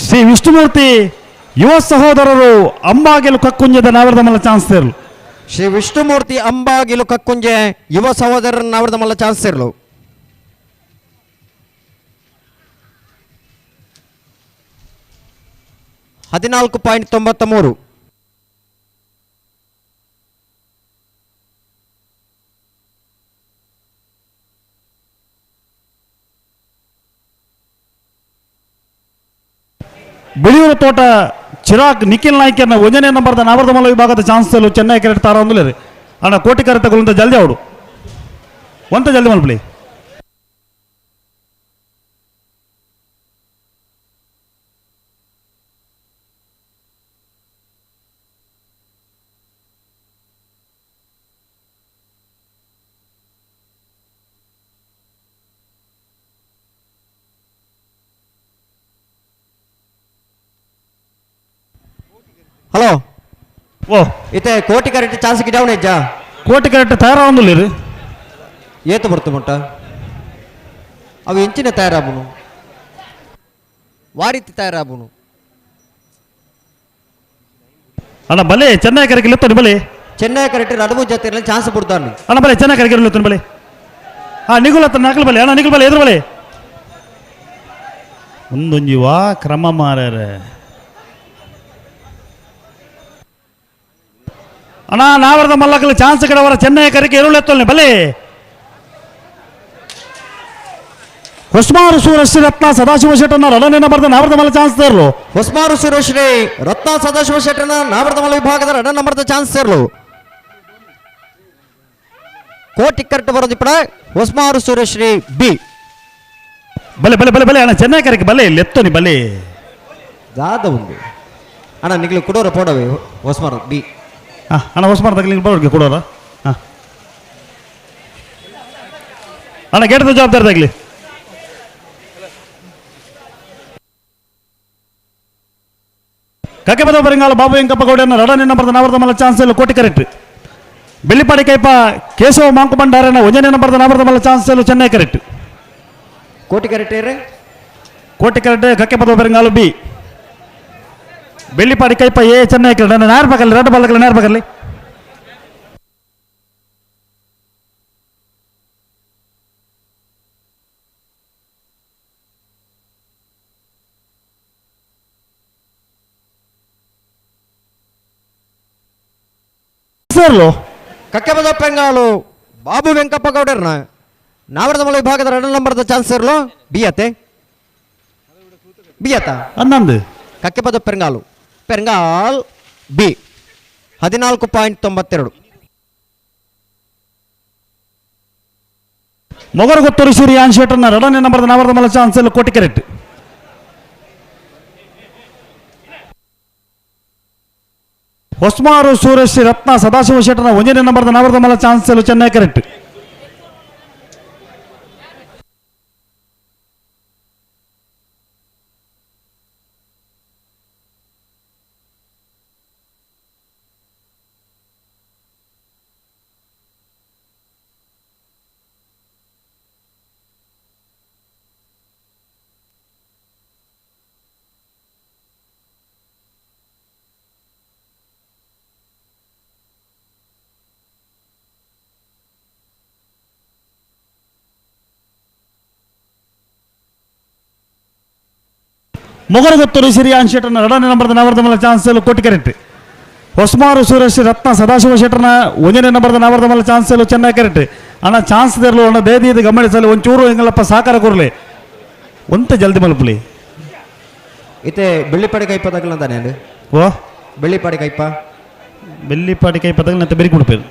ಶ್ರೀ ವಿಷ್ಣುಮೂರ್ತಿ ಯುವ ಸಹೋದರರು ಅಂಬಾಗೆಲು ಕಕ್ಕುಂಜದ ನಾವರ್ದ ಮಲ್ಲ ಚಾನ್ಸ್ ಇರಲು. ಶ್ರೀ ವಿಷ್ಣುಮೂರ್ತಿ ಅಂಬಾಗಿಲು ಕಕ್ಕುಂಜೆ ಯುವ ಸಹೋದರರ ನಾವರ್ದ ಮಲ್ಲ ಚಾನ್ಸ್ ಇರಲು. 14.93. ಬಿಳಿಯೂರು ತೋಟ ಚಿರಾಗ್ ನಿಖಿಲ್ ನಾಯ್ಕರ್ನ ಒಂದನೇ ನಂಬರ್ದ ನಾವರ್ದ ಮಲ್ಲ ವಿಭಾಗದ ಚಾನ್ಸ್ ಚೆನ್ನೈ ಕರೆಕ್ಟ್ ತಾರ ಅಂದುಲೇರಿ. ಅಣ್ಣ ಕೋಟಿ ಕರೆ ತಗೊಳ್ಳುವಂತ ಜಲ್ದಿ ಅವಡು ಒಂತ ಜಲ್ದಿ ಮಲ್ಪಲಿ. ಹಲೋ ಓ ಇತ್ತೆ ಕೋಟಿ ಕರೆಕ್ಟ್ ಚಾನ್ಸ್ ಗಿಡವಣ ಇಜ್ಜಾ ಕೋಟಿ ಕರೆಕ್ಟ್ ತಯಾರಾವಂದಿಲ್ಲ ಏತು ಬರ್ತು ಮುಟ್ಟ ಅವು ಎಂಚಿನ ತಯಾರಾಬುನು ವಾರಿತಿ ತಯಾರಾಬುನು ಅಣ್ಣ ಬಲೆ ಚೆನ್ನೈ ಕರೆಕ್ಟ್ ಇಲ್ಲತ್ತೋನಿ ಬಲೆ ಚೆನ್ನೈ ಕರೆಕ್ಟ್ ನಡುವು ಜೊತೆ ಚಾನ್ಸ್ ಬಿಡ್ತಾನೆ ಅಣ್ಣ ಬಲೆ ಚೆನ್ನೈ ಕರೆಕ್ಟ್ ಇಲ್ಲತ್ತೋನಿ ಬಲೆ ಹಾಂ ನಿಗುಲ ಹತ್ರ ನಾಕಲ್ ಬಲೆ ಅಣ್ಣ ನಿಗುಲ್ ಬಲೆ ಎದುರು ಬಲೆ ಒಂದೊಂಜಿ ವಾ ಕ್ರಮ ಮಾರ್ಯಾರೆ ಅಣ್ಣ ನಾವರದ ಮಲ್ಲಕಲ್ ಚಾನ್ಸ್ ಕಡೆವರ ಚೆನ್ನೈ ಕರೆಗೆ ಎರುಳೆತ್ತೋಲ್ನೆ ಬಲೆ ಹೊಸ್ಮಾರು ಸೂರಶ್ರೀ ರತ್ನ ಸದಾಶಿವ ಶೆಟ್ಟನ ರಡನೇ ನಂಬರ್ದ ನಾವರ್ದ ಮಲ್ಲ ಚಾನ್ಸ್ ತೇರ್ಲು. ಹೊಸ್ಮಾರು ಸುರೇಶ್ರೀ ರತ್ನ ಸದಾಶಿವ ಶೆಟ್ಟನ ನಾವರ್ದಮಲ ವಿಭಾಗದ ರಡ ನಂಬರ್ದ ಚಾನ್ಸ್ ಸೇರ್ಲು. ಕೋಟಿ ಕರೆಕ್ಟ್ ಬರೋದಿಪ್ಪಡ ಹೊಸ್ಮಾರು ಸುರೇಶ್ರೀ ಬಿ. ಬಲೆ ಬಲೆ ಬಲೆ ಬಲೆ ಅಣ್ಣ ಚೆನ್ನೈ ಕರೆಕ್ ಬಲೆ ಲೆತ್ತೋನಿ ಬಲೆ ದಾದ ಉಂದು ಅಣ್ಣ ನಿಗ್ಲು ಕುಡೋರ ಪೋಡವೆ ಹೊಸ್ಮಾರು ಬಿ. ಅಣ್ಣ ಹೊಸ್ಮಾರು ತಗಲಿ ಬರೋರ್ಗೆ ಕೊಡೋರ. ಹಾಂ ಅಣ್ಣ ಗೇಟದ ಜವಾಬ್ದಾರಿ ತಗಲಿ. ಕಕ್ಕೆಪದ ಬರಿಂಗಾಲ ಬಾಬು ವೆಂಕಪ್ಪ ಗೌಡನ ರಡನೇ ನಂಬರ್ದ ನಾವರ್ದ ಮಲ್ಲ ಚಾನ್ಸ್ ಇಲ್ಲ ಕೋಟಿ ಕರೆಕ್ಟ್. ಬೆಳ್ಳಿಪಾಡಿ ಕೈಪ ಕೇಶವ ಮಾಂಕು ಭಂಡಾರನ ಒಂದನೇ ನಂಬರ್ದ ನಾವರ್ದ ಮಲ್ಲ ಚಾನ್ಸ್ ಇಲ್ಲ ಚೆನ್ನೈ ಕರೆಕ್ಟ್. ಕೋಟಿ ಕರೆಕ್ಟ್ ಏರೆ ಕೋಟಿ ಕರೆಕ್ಟ್ ಕಕ್ಕೆಪದ ಬರಿಂಗಾಲು ಬಿ. ಬೆಳ್ಳಿಪಾಡಿ ಕೈಪ ಎ ಚೆನ್ನೈ ಕರೆಕ್ಟ್. ನೇರ ಪಕ್ಕಲ್ಲಿ ರೆಡ್ ಬಲ್ಲಕಲ್ಲಿ ನೇರ ಪಕ್ಕಲ್ಲಿ. ಕಕ್ಕೆಬದ ಪೆಂಗಾಲು ಬಾಬು ವೆಂಕಪ್ಪ ಗೌಡರ್ನ ನಾವರದಮಲ ವಿಭಾಗದ ಎರಡು ನಂಬರ್ದ ಚಾನ್ಸ್ ಇರಲು ಬಿ ಅತ್ತೆ ಬಿ ಅತ್ತ ಹನ್ನೊಂದು. ಕಕ್ಕೆಪದ ಪೆರಂಗಾಲು ಪೆರಂಗಾಲ್ ಬಿ 14.92. ಮೊಗರು ಶ್ರೀ ಶೆಟ್ಟನ್ನ ಎರಡನೇ ನಂಬರ್ದ ನಾವರದಮಲ ಚಾನ್ಸ್ ಇಲ್ಲ ಕೋಟಿ ಕರೆಕ್ಟ್. ಹೊಸ್ಮಾರು ಸೂರಶ್ರೀ ರತ್ನ ಸದಾಶಿವ ಶೆಟ್ಟನ ಒಂದನೇ ನಂಬರ್ದ ನಾವರ್ದ ಮಲ್ಲ ಚಾನ್ಸ್ ಇಲ್ಲ ಚೆನ್ನೈ ಕರೆಕ್ಟ್. ಮೊಗರಗೊತ್ತೂರು ಸಿರಿಯಾನ್ ಶೆಟ್ಟನ ಎರಡನೇ ನಂಬರ್ದ ನಾವರ್ದ ಮಲ್ಲ ಚಾನ್ಸ್ ಇಲ್ಲ ಕೋಟಿ ಕರೆಕ್ಟ್. ಹೊಸ್ಮಾರು ಸೂರಶ್ರೀ ರತ್ನ ಸದಾಶಿವ ಶೆಟ್ಟನ ಒಂದನೇ ನಂಬರ್ದ ನಾವರ್ದ ಮಲ್ಲ ಚಾನ್ಸ್ ಇಲ್ಲ ಚೆನ್ನೈ ಕರೆಕ್ಟ್. ಅಣ್ಣ ಚಾನ್ಸ್ ತೆರಲು ಅಣ್ಣ ದೇದಿ ಗಮನಿಸಲು ಒಂಚೂರು ಹಿಂಗಲ್ಲಪ್ಪ ಸಾಕಾರ ಕೊರಲಿ ಒಂತ ಜಲ್ದಿ ಮಲಪಲಿ. ಇತ್ತೆ ಬೆಳ್ಳಿಪಾಡಿ ಕೈಪ ತಗಲಂತಾನೆ ಓ ಬೆಳ್ಳಿಪಾಡಿ ಕೈಪ ಬೆಳ್ಳಿಪಾಡಿ ಕೈಪ ತಗಲ ಬೆರಿ ಕೊಡ್ಪೇರು.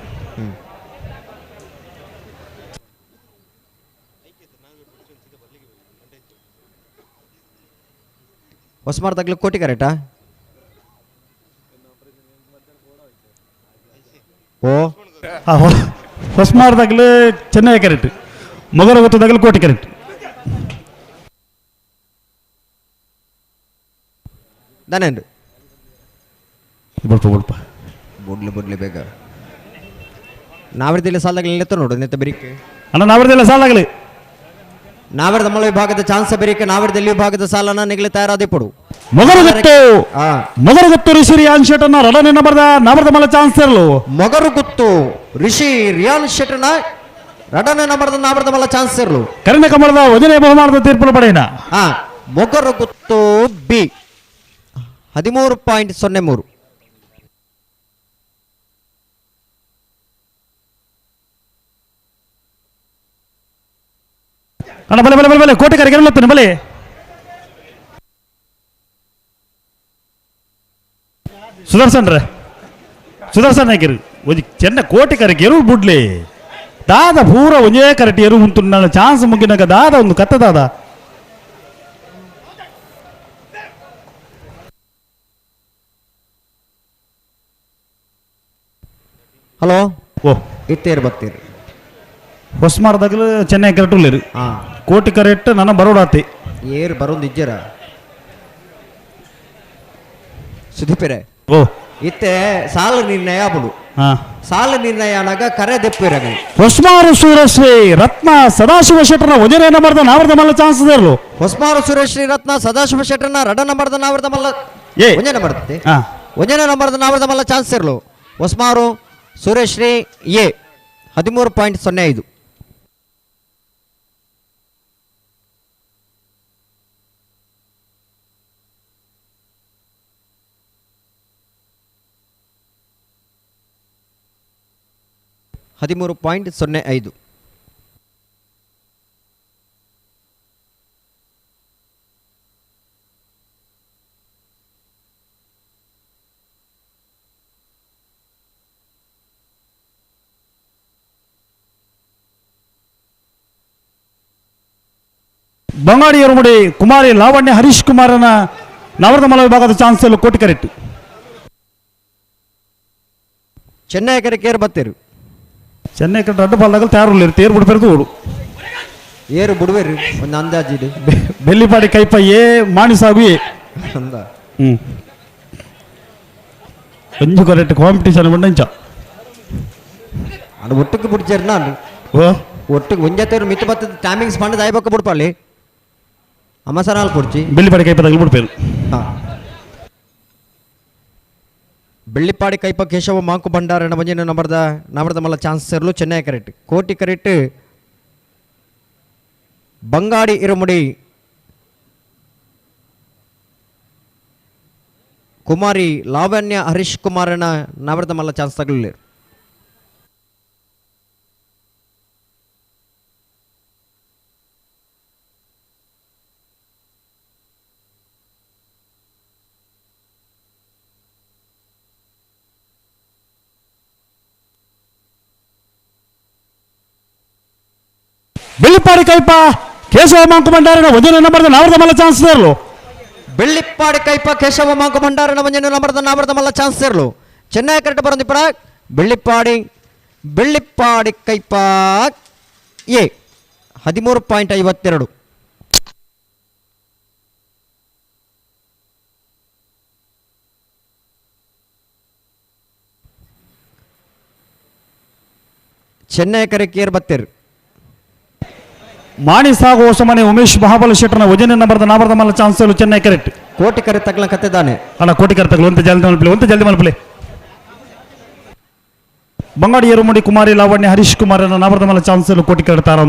ಹೊಸ್ಮಾರ್ ತಗ್ಲು ಕೋಟಿ ಕರೆಕ್ಟಾ? ಓ ಹೊಸ್ಮಾರ್ ತಗ್ಲು ಚೆನ್ನೈ ಕರೆಕ್ಟ್. ಮೊಗರ ಗೊತ್ತು ತಗಲು ಕೋಟಿ ಕರೆಕ್ಟ್. ದಾನೇನು ಬುಡ್ಪ ಬುಡ್ಪ ಬುಡ್ಲಿ ಬುಡ್ಲಿ ಬೇಗ ನಾವರ್ದಿಲ್ಲ ಸಾಲಾಗಲಿ ನಿಲ್ತ ನೋಡು ನಿಂತ ಬೆರಿಕೆ ಅಣ್ಣ ನಾವರ್ದಿಲ್ಲ ಸಾಲಾಗಲಿ. ನಾವರ್ದಮಲ ವಿಭಾಗದ ಚಾನ್ಸ್ ಬೆರಿಕೆ ನಾವರ್ದಲ್ಲಿ ವಿಭಾಗದ ಸಾಲನ ನಿಗಲಿ ತಯಾರಾದಿಪ್ಪಡು. ಮೊಗರುಗುತ್ತು ಮೊಗರುಗುತ್ತು ಋಷಿ ರಿಯಾನ್ ಶೆಟ್ಟನ ರಡನೇ ನಂಬರ್ದ ನಾವರ್ದಮಲ ಚಾನ್ಸ್ ಇರಲು. ಮೊಗರುಗುತ್ತು ಋಷಿ ರಿಯಾನ್ ಶೆಟ್ಟನ ರಡನೇ ನಂಬರ್ದ ನಾವರ್ದಮಲ ಚಾನ್ಸ್ ಇರಲು. ಕರಿನ ಕಮಲದ ಒಂದನೇ ಬಹುಮಾನದ ತೀರ್ಪು ಪಡೆಯನ. ಮೊಗರುಗುತ್ತು ಬಿ 13.03. ಅಣ್ಣ ಬಲೆ ಬಲೆ ಬಲೆ ಬಲೆ ಕೋಟೆ ಕರೆಗೆ ಬಲೆ. ಸುದರ್ಶನ್ ರೇ ಸುದರ್ಶನ್ ಹಾಕಿರಿ ಒಂಜಿ ಚೆನ್ನ ಕೋಟೆ ಕರೆಗೆ ಎರು ಬುಡ್ಲಿ ದಾದ ಪೂರ ಒಂಜೇ ಕರೆಕ್ಟ್ ಎರು ಉಂಟು ನನ್ನ ಚಾನ್ಸ್ ಮುಗಿನಾಗ ದಾದ ಒಂದು ಕತ್ತ ದಾದ. ಹಲೋ ಓ ಇತ್ತೇರು ಬರ್ತೀರಿ ಹೊಸ್ಮಾರದಾಗಲು ಚೆನ್ನೈ ಕರೆಕ್ಟ್ ಉಳ್ಳೇರು ಕೋಟಿ ಕರೆಕ್ಟ್ ನನ್ನ ಬರೋಡಾತಿ ಏರು ಬರೋದು ಇಜ್ಜರ ಸುದೀಪರೆ. ಓ ಇತ್ತೆ ಸಾಲ ನಿರ್ಣಯ ಆಪುಂಡು. ಸಾಲ ನಿರ್ಣಯ ಅನಾಗ ಕರೆ ದೆಪ್ಪಿರಗ. ಹೊಸ್ಮಾರು ಸೂರಶ್ರೀ ರತ್ನ ಸದಾಶಿವ ಶೆಟ್ಟನ ಒಂದನೇ ನಂಬರ್ದ ನಾವರ್ದ ಮಲ್ಲ ಚಾನ್ಸ್ ಇರಲು. ಹೊಸ್ಮಾರು ಸುರೇಶ್ರೀ ರತ್ನ ಸದಾಶಿವ ಶೆಟ್ಟನ ರಡ ನಂಬರ್ದ ನಾವರ್ದ ಮಲ್ಲ ಒಂದೇ ನಂಬರ್ ಒಂದನೇ ನಂಬರ್ದ ನಾವರ್ದ ಮಲ್ಲ ಚಾನ್ಸ್ ಇರಲು. ಹೊಸ್ಮಾರು ಸುರೇಶ್ರೀ ಎ 13.05. 13.05. Bangadi Erumudi ಕುಮಾರಿ ಲಾವಣ್ಯ ಹರೀಶ್ ಕುಮಾರನ ನವರದ ಮಲ ವಿಭಾಗದ ಚಾನ್ಸ್ ಕೋಟಿ ಕರೆಕ್ಟ್. ಚೆನ್ನೈ ಕರೆ ಕೇರ್ ಬತ್ತೀರು. ಚೆನ್ನೈ ಕರೆ ರಡ್ಡು ಬಾಲ್ದಾಗ ತಯಾರು ತೇರು ಬಿಡ್ಪೇರು ಓಡು. ಏರು ಬಿಡುವೇರು ಒಂದು ಅಂದಾಜು. ಬೆಳ್ಳಿಪಾಡಿ ಕೈಪ ಏ ಮಾಣಿಸಾಗು ಏ. ಅಂದ. ಒಂಜು ಕರೆಕ್ಟ್ ಕಾಂಪಿಟೇಷನ್ ಬಂಡ. ಅದು ಒಟ್ಟಕ್ಕೆ ಬಿಡ್ಚಾರ ನಾನು. ಒಟ್ಟಿಗೆ ಒಂಜತ್ತೇರು ಮಿತ್ತು ಬತ್ತದ ಟೈಮಿಂಗ್ಸ್ ಪಂಡದ ಆಯ್ಬಕ್ಕ ಬಿಡ್ಪಲ್ಲಿ. ಅಮಸನಾಲ್ ಪುಡ್ಚಿ. ಬೆಳ್ಳಿಪಾಡಿ ಕೈಪ ತಗಲು ಬಿಡ್ಪೇರು. ಬೆಳ್ಳಿಪಾಡಿ ಕೈಪ ಕೇಶವ ಮಾಂಕು ಭಂಡಾರನ ಮಂಜಿನ ನಂಬರ್ದ ನವರದ ಮಲ್ಲ ಚಾನ್ಸ್ ಸೇರಲು ಚೆನ್ನೈ ಕರೆಕ್ಟ್. ಕೋಟಿ ಕರೆಕ್ಟ್ ಬಂಗಾಡಿ ಇರುಮುಡಿ ಕುಮಾರಿ ಲಾವಣ್ಯ ಹರೀಶ್ ಕುಮಾರನ ನವರದ ಮಲ್ಲ ಚಾನ್ಸ್ ತಗಲಿಲ್ಲ. ಬೆಳ್ಳಿಪಾಡಿ ಕೈಪ ಕೇಶವ ಮಾಂಕು ಭಂಡಾರನ ಒಂದನೇ ನಂಬರ್ದ ನವರದ ಮಲ್ಲ ಚಾನ್ಸ್ ಸೇರಲು. ಬೆಳ್ಳಿಪ್ಪಾಡಿ ಕೈಪ ಕೇಶವ ಮಾಂಕು ಭಂಡಾರನ ಒಂದನೇ ನಂಬರ್ದ ನವರದ ಮಲ್ಲ ಚಾನ್ಸ್ ಸೇರಲು. ಚೆನ್ನೈ ಕರೆಕ್ಟ್ ಬರೋದಿಪ್ಪಡ ಬೆಳ್ಳಿಪ್ಪಾಡಿ ಬೆಳ್ಳಿಪ್ಪಾಡಿ ಕೈಪ ಎ 13.52. ಚೆನ್ನೈ ಕರೆ ಕೇರ್ ಬತ್ತೀರು. ಮಾಣಿ ಸಾಗು ಹೊಸಮನೆ ಉಮೇಶ್ ಮಹಾಬಲ ಶೆಟ್ಟರ್ನ ವಜನ ನಂಬರ್ದ ನಾಬರ್ದ ಮಲ್ಲ ಚಾನ್ಸ್ ಚೆನ್ನೈ ಕರೆಕ್ಟ್. ಕೋಟಿ ಕರೆ ತಗ್ಲ ಕತ್ತಿದ್ದಾನೆ. ಅಲ್ಲ ಕೋಟಿ ಕರೆ ತಗ್ಲ ಒಂತ ಜಲ್ದಿ ಮಲ್ಪಲೆ ಒಂತ ಜಲ್ದಿ ಮಲ್ಪಲೆ. ಬಂಗಾಡಿ ಎರುಮುಡಿ ಕುಮಾರಿ ಲಾವಣ್ಯ ಹರೀಶ್ ಕುಮಾರ್ ನಾಬರ್ದ ಮಲ್ಲ ಚಾನ್ಸ್ ಕೋಟಿ ಕರೆ ತಾರ.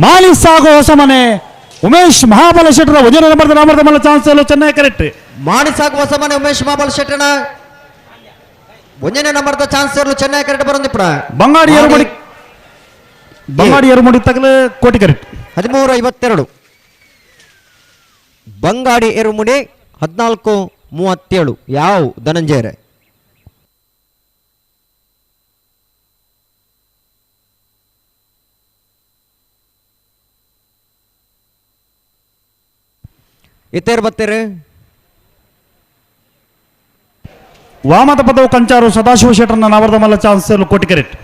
ಮಾಲಿ ಸಾಗು ಹೊಸಮನೆ ಉಮೇಶ್ ಮಹಾಬಲ ಶೆಟ್ಟರ ವಜನ ನಂಬರ್ದ ನಾಮರ್ದ ಮಲ್ಲ ಚಾನ್ಸ್ ಚೆನ್ನೈ ಕರೆಕ್ಟ್. ಮಾಣಿ ಸಾಗು ಹೊಸಮನೆ ಉಮೇಶ್ ಮಹಾಬಲ ಶೆಟ್ಟನ ಒಂದನೇ ನಂಬರ್ದ ಚಾನ್ಸ್ ಚೆನ್ನೈ ಕರೆಕ್ಟ್ ಬರೋದಿಪ್ಪಡ. ಬಂಗಾಡಿ ಎರುಮುಡಿ ಬಂಗಾಡಿ ಎರುಮುಡಿ ತಗಲ ಕೋಟಿ ಕರೆಕ್ಟ್. 13.52. ಬಂಗಾಡಿ ಎರುಮುಡಿ 14.37. ಯಾವ ಧನಂಜಯರೇ ಇತ್ತೇರು ಬತ್ತೀರಿ. ವಾಮದ ಪದವು ಕಂಚಾರು ಸದಾಶಿವ ಶೆಟ್ಟರ್ನ ನಾವರದ ಮಲ್ಲ ಚಾನ್ಸ್ ಕೋಟಿ ಕರೆಕ್ಟ್.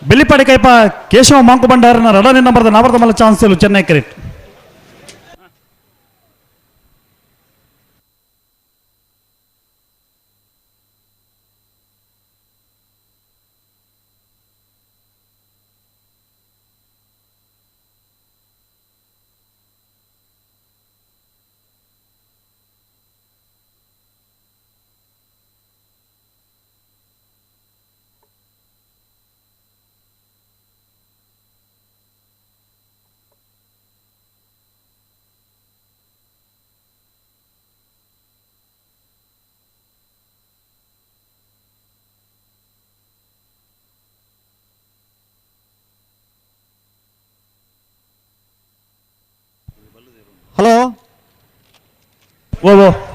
ಬೆಳ್ಳಿಪಾಡಿ ಕೈಪ ಕೇಶವ ಮಾಂಕು ಭಂಡಾರನ ರಡನೆ ನಂಬರ್ದ ನಾವರದ ಮಲ್ಲ ಚಾನ್ಸ್ ಚೆನ್ನೈ ಕರೆಕ್ಟ್. Hello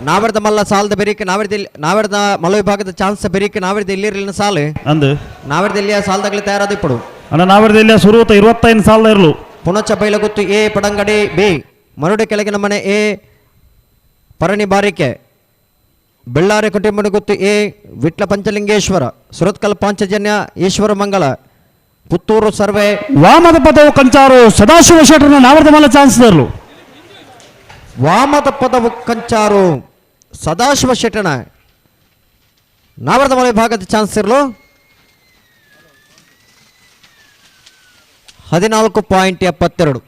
ನಾವರ್ದ ಮಲ್ಲ ಸಾಲದ ಬೆರಿಕೆ ನಾವರ್ದ ನಾವರ್ದ ಮಲ್ಲ ವಿಭಾಗದ ಚಾನ್ಸ್ ಬೆರಿಕೆ ನಾವರ್ದ ಇಲ್ಲಿರಲಿಲ್ಲ ಸಾಲು ಅಂದು ನಾವರ್ದ ಇಲ್ಲಿಯ ಸಾಲದಾಗಲಿ ತಯಾರಾದ ಇಪ್ಪಡು ಅಣ್ಣ ನಾವರ್ದ ಇಲ್ಲಿಯ ಸುರುತ 25 ಸಾಲದ ಇರಲು. ಪುಣಚ ಬೈಲಗುತ್ತು ಎ ಪಡಂಗಡಿ ಬಿ ಮರುಡೆ ಕೆಳಗಿನ ಮನೆ ಎ ಪರಣಿ ಬಾರಿಕೆ ಬೆಳ್ಳಾರಿ ಕುಟುಂಬಗುತ್ತು ಎ ವಿಟ್ಲ ಪಂಚಲಿಂಗೇಶ್ವರ ಸುರತ್ಕಲ್ ಪಾಂಚಜನ್ಯ ಈಶ್ವರ ಮಂಗಲ ಪುತ್ತೂರು ಸರ್ವೆ ವಾಮದ ಪದವು ಕಂಚಾರು ಸದಾಶಿವ ಶೆಟ್ಟರ್ನ ನಾವರ್ದ ಮಲ್ಲ ಚಾನ್ಸ್ ಇರಲು. ವಾಮದ ಪದವು ಕಂಚಾರು ಸದಾಶಿವ ಶೆಟ್ಟಣ ನಾವರದ ಮಲೆ ಭಾಗದ ಚಾನ್ಸ್ ಇರಲು 14.72.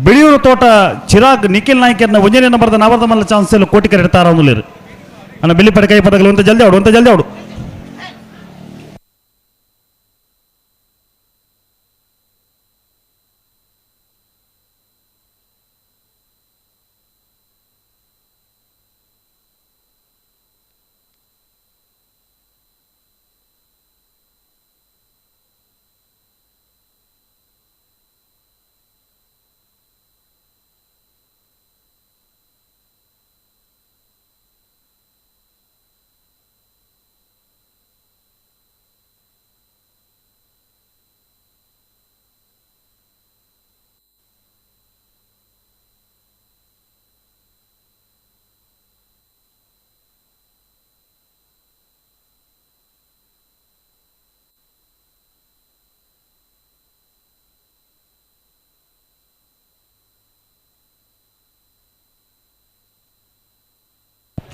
ಬಿಳಿಯೂರು ತೋಟ ಚಿರಾಗ್ ನಿಖಿಲ್ ನಾಯ್ಕರ್ನ ಒಂಜನೇ ನಂಬರ್ದ ನಾವರ್ದ ಮಲ್ಲ ಚಾನ್ಸ್ ಕೋಟಿ ಕರೆ ಇಡ್ತಾರ ಒಂದುಲೇರು ಅನ್ನ ಬಿಲ್ಲಿ ಪಡೆ ಕೈ ಪದಗಳು ಅಂತ ಜಲ್ದಿ ಆಡು, ಅಂತ ಜಲ್ದಿ ಆಡು.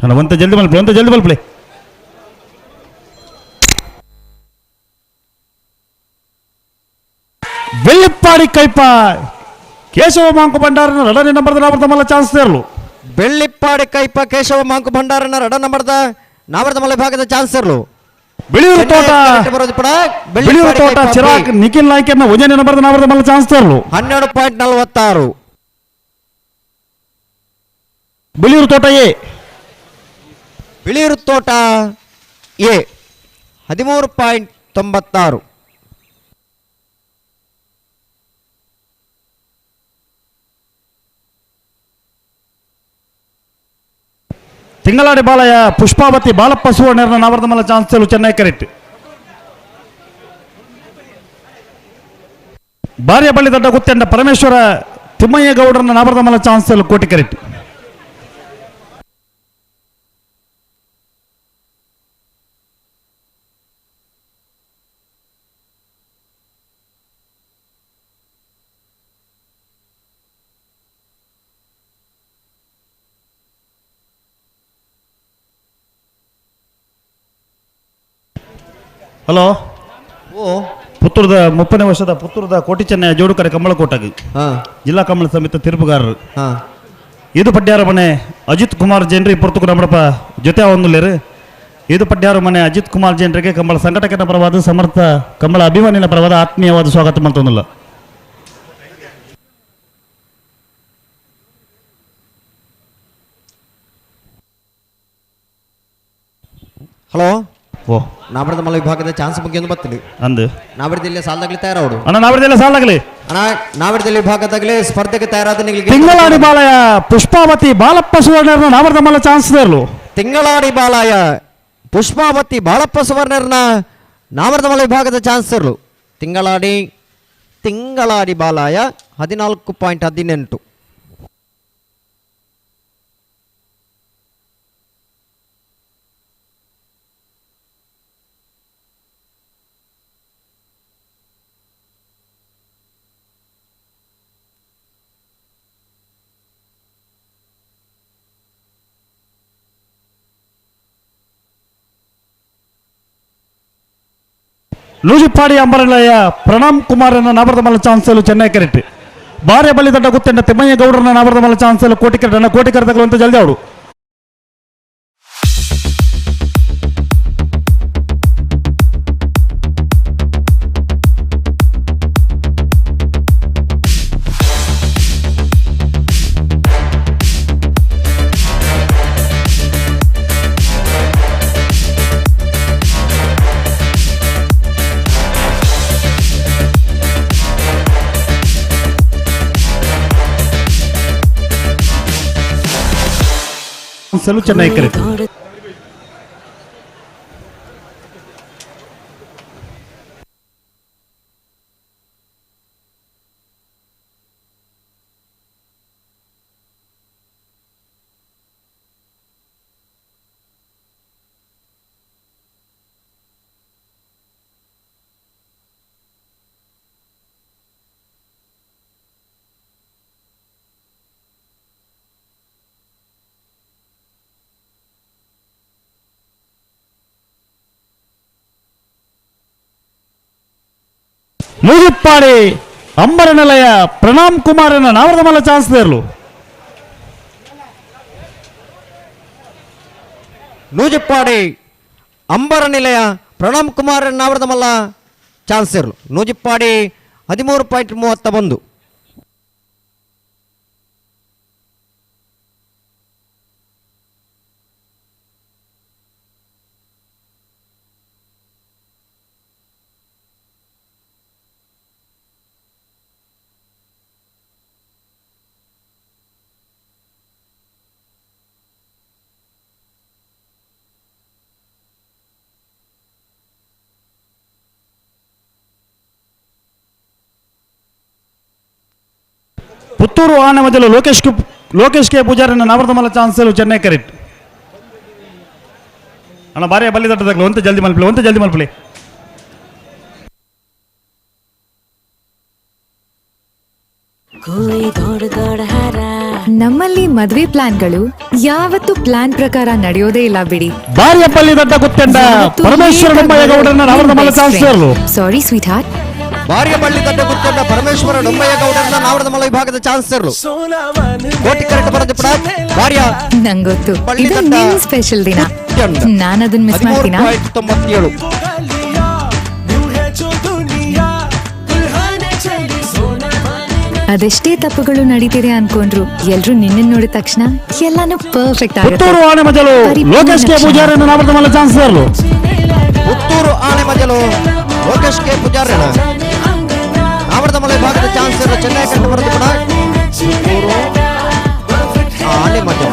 ಅಣ್ಣ ಒಂತ ಜಲ್ದಿ ಮಲ್ಪಲೆ, ಒಂತ ಜಲ್ದಿ ಮಲ್ಪಲೆ. ಬೆಳ್ಳಿಪ್ಪಾಡಿ ಕೈಪ ಕೇಶವ ಮಾಂಕು ಭಂಡಾರನ ರಡನೆ ನಂಬರ್ದ ನಾವರ್ದ ಮಲ್ಲ ಚಾನ್ಸ್ ಇರಲು. ಬೆಳ್ಳಿಪ್ಪಾಡಿ ಕೈಪ ಕೇಶವ ಮಾಂಕು ಭಂಡಾರನ ರಡ ನಂಬರ್ದ ನಾವರ್ದ ಮಲ್ಲ ಭಾಗದ ಚಾನ್ಸ್ ಇರಲು. ಬಿಳಿಯೂರು ತೋಟ ಬಿಳಿಯೂರು ತೋಟ ಚಿರಾಗ್ ನಿಖಿಲ್ ನಾಯ್ಕರ್ನ ಒಂದನೇ ನಂಬರ್ದ ನಾವರ್ದ ಮಲ್ಲ ಚಾನ್ಸ್ ಇರಲು 12.46. ಬಿಳಿಯೂರು ತೋಟ ಎ, ಬಿಳಿಯೂರು ತೋಟ ಎ 13.96. ತಿಂಗಳಾಡಿ ಬಾಲಯ್ಯ ಪುಷ್ಪಾವತಿ ಬಾಲಪ್ಪ ಸುವರ್ಣರ್ನ ನಾವರ್ದ ಮಲ್ಲ ಚಾನ್ಸ್ ಚೆನ್ನೈ ಕರೆಕ್ಟ್. ಭಾರ್ಯ ಬಳ್ಳಿ ದೊಡ್ಡ ಗುತ್ತೆಂಡ ಪರಮೇಶ್ವರ ತಿಮ್ಮಯ್ಯ ಗೌಡರನ್ನ ನಾವರ್ದ ಮಲ್ಲ ಚಾನ್ಸ್ ಕೋಟಿ ಕರೆಕ್ಟ್. ಹಲೋ, ಓ ಪುತ್ತೂರದ 30ನೇ ವರ್ಷದ ಪುತ್ತೂರದ ಕೋಟಿ ಚೆನ್ನಯ ಜೋಡುಕರೆ ಕಂಬಳಕೋಟಗೆ ಜಿಲ್ಲಾ ಕಂಬಳ ಸಮಿತಿ ತೀರ್ಪುಗಾರರು ಇದು ಪಡ್ಯಾರ ಮನೆ ಅಜಿತ್ ಕುಮಾರ್ ಜೈನ್ರಿ ಪುರ್ತುಕು ನಮ್ಮಡಪ್ಪ ಜೊತೆ ಒಂದುಲೇರು. ಇದು ಪಡ್ಯಾರ ಮನೆ ಅಜಿತ್ ಕುಮಾರ್ ಜೈನ್ರಿಗೆ ಕಂಬಳ ಸಂಘಟಕನ ಪರವಾದ ಸಮರ್ಥ ಕಂಬಳ ಅಭಿಮಾನಿನ ಪರವಾದ ಆತ್ಮೀಯವಾದ ಸ್ವಾಗತ ಮಾಡ್ತೊಂದಿಲ್ಲ. ಹಲೋ, ಓ ನಾವರದ ಮಲ್ಲ ವಿಭಾಗದ ಚಾನ್ಸ್ ಬಗ್ಗೆ ಬರ್ತೀನಿ ಅಂದು ನಾವರದಲ್ಲಿ ಸಾಲದಾಗಲಿ ತಯಾರಾವಡು ಅಣ್ಣ, ನಾವರದಲ್ಲಿ ಸಾಲಾಗಲಿ ಅಣ್ಣ, ನಾವರದಲ್ಲಿ ವಿಭಾಗದಾಗಲೇ ಸ್ಪರ್ಧೆಗೆ ತಯಾರಾದ ತಿಂಗಳಾಡಿ ಬಾಲಯ್ಯ ಪುಷ್ಪಾವತಿ ಬಾಲಪ್ಪ ಸುವರ್ಣರ್ನ ನಾವರದ ಮಲ್ಲ ಚಾನ್ಸ್ ಇರಲು. ತಿಂಗಳಾಡಿ ಬಾಲಯ್ಯ ಪುಷ್ಪಾವತಿ ಬಾಲಪ್ಪ ಸುವರ್ಣರ್ನ ನಾವರದ ಮಲ್ಲ ವಿಭಾಗದ ಚಾನ್ಸ್ ಇರಲು. ತಿಂಗಳಾಡಿ ತಿಂಗಳಾಡಿ ಬಾಲಾಯ 14.18. ನೂಜಿಪ್ಪಾಡಿ ಅಂಬರಲಯ್ಯ ಪ್ರಣಾಮ್ ಕುಮಾರನ ನಾವರದ ಮಲ್ಲ ಚಾನ್ಸಲು ಚೆನ್ನೈ ಕರೆಕ್ಟ್. ಭಾರ್ಯ ಬಲಿ ದೊಡ್ಡ ಗುತ್ತೆಂಡ ತಿಮ್ಮಯ್ಯ ಗೌಡರನ್ನ ನಾವರದ ಮಲ್ಲ ಚಾನ್ಸಲು ಕೋಟಿ ಕರೆಕ್ಟ್. ಕೋಟಿ ಕರೆತಗಳು ಅಂತ ಜಲ್ದಿ ಅವಳು. Chennai correct. Nujippadi ಅಂಬರ ನಿಲಯ ಪ್ರಣಾಮ್ ಕುಮಾರನ ನಾವರದ ಮಲ್ಲ ಚಾನ್ಸ್ ದೇರ್ಲು. ನೂಜಿಪ್ಪಾಡಿ ಅಂಬರ ನಿಲಯ ಪ್ರಣಾಮ್ ಕುಮಾರ್ ನಾವರದ ಮಲ್ಲ ಚಾನ್ಸ್ ಇರಲು. ನೂಜಿಪ್ಪಾಡಿ 13.31. ಪುತ್ತೂರು ಆನೆ ಮೊದಲು ಲೋಕೇಶ್ ಕೆ ಪೂಜಾರಿನ ನಾವರದ ಮಲ್ಲ ಚಾನ್ಸ್ ಚೆನ್ನೈ ಕರೆಕ್ಟ್. ಅಣ್ಣ ಬಾರಿ ಬಲ್ಲಿ ತಟ್ಟದಾಗಲಿ ಒಂತೆ ಜಲ್ದಿ ಮಲ್ಪಲಿ, ಒಂತೆ ಜಲ್ದಿ ಮಲ್ಪಲಿ. ನಮ್ಮಲ್ಲಿ ಮದುವೆ ಪ್ಲಾನ್ಗಳು ಯಾವತ್ತು ಪ್ಲಾನ್ ಪ್ರಕಾರ ನಡೆಯೋದೇ ಇಲ್ಲ ಬಿಡಿ. ಬಾರಿಯ ಬಲ್ಲಿ ದಡ್ಡ ಗೊತ್ತೆಂಡ ಪರಮೇಶ್ವರ ಡೊಂಬಯ್ಯಗೌಡರನ್ನ ನಾವರದ ಮಲ್ಲ chance. Sorry sweet heart. ಬಾರಿಯ ಬಳ್ಳಿ ದಡ್ಡ ಗುತ್ತೊಂಡ ಪರಮೇಶ್ವರ ಡೊಂಬಯ್ಯಗೌಡರನ್ನ ನಾವರದ ಮಲ್ಲ ವಿಭಾಗದ ಚಾನ್ಸರ್ಲು. ಕೋಟಿ ಕರೆಕ್ಟ್ ಬರೋದು ಬಾರಿಯ ನಂಗೊತ್ತು ಇದು ನಿನ್ ಸ್ಪೆಷಲ್ ದಿನ, ನಾನು ಅದನ್ನ ಮಿಸ್ ಮಾಡ್ತೀನಾ? 13.97. ಅದೆಷ್ಟೇ ತಪ್ಪುಗಳು ನಡೀತಿದೆ ಅನ್ಕೊಂಡ್ರು ಎಲ್ರು ನಿನ್ನ ನೋಡಿದ ತಕ್ಷಣ ಎಲ್ಲಾನು ಪರ್ಫೆಕ್ಟ್ ಆಗುತ್ತೆ. ಪುತ್ತೂರು ಆನೆ ಮಜಲು ಲೋಕೇಶ್ ಕೆ ಪೂಜಾರಿನ ನಾವರದ ಮಲ್ಲ ಚಾನ್ಸರ್ಲು. ಪುತ್ತೂರು ಆನೆ ಮಜಲು ಲೋಕೇಶ್ ಕೆ ಪೂಜಾರಿನ ನಾವರದ ಮಲ್ಲ ವಿಭಾಗದ ಚಾನ್ಸರ್ ಚೆನ್ನೈ ಕಂಡು ಬರೋದು ಕೂಡ ಆನೆ ಮಜಲು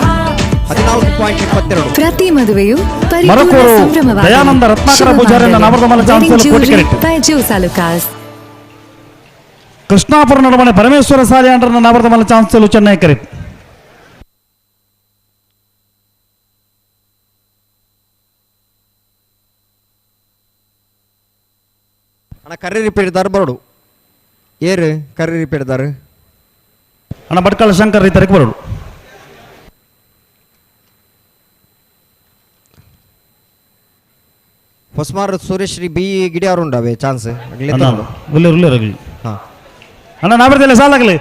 14.22. ಪ್ರತಿ ಮದುವೆಯು ಪರಿಪೂರ್ಣ ಮರಕೂರು ಸಂಭ್ರಮವಾಗಲಿ. ದಯಾನಂದ ರತ್ನಾಕರ ಪೂಜಾರಿನ ನಾವರದ ಮಲ್ಲ ಚಾನ್ಸರ್ ಕೋಟಿ ಕರೆಕ್ಟ್. ಬೈ ಜೋಸ್ ಆಲುಕಾಸ್. ಕೃಷ್ಣಾಪುರ ನಡುವಣೆ ಪರಮೇಶ್ವರ ಸಾಲಿಯಾಂಡ್ರನ್ನ ನಾವರದ ಮಲ್ಲ ಚಾನ್ಸರ್ ಚೆನ್ನೈ ಕರೆಕ್ಟ್. ಅಣ್ಣ ಕರ್ರಿ ರಿಪೇರಿದಾರ ಬರೋಡು ಏರು ಕರ್ರಿ ರಿಪೇರಿದಾರ ಅಣ್ಣ ಭಟ್ಕಳ ಶಂಕರ್ ರೈತರಿಗೆ ಬರೋಡು. ಹೊಸ್ಮಾರ್ ಸುರೇಶ್ರೀ ಬಿ ಗಿಡಿ ಅವರು ಉಂಡವೆ ಚಾನ್ಸ್. ಅಣ್ಣ ನಾವಿರ್ತಿಲ್ಲ ಸಾಲಾಗಲಿ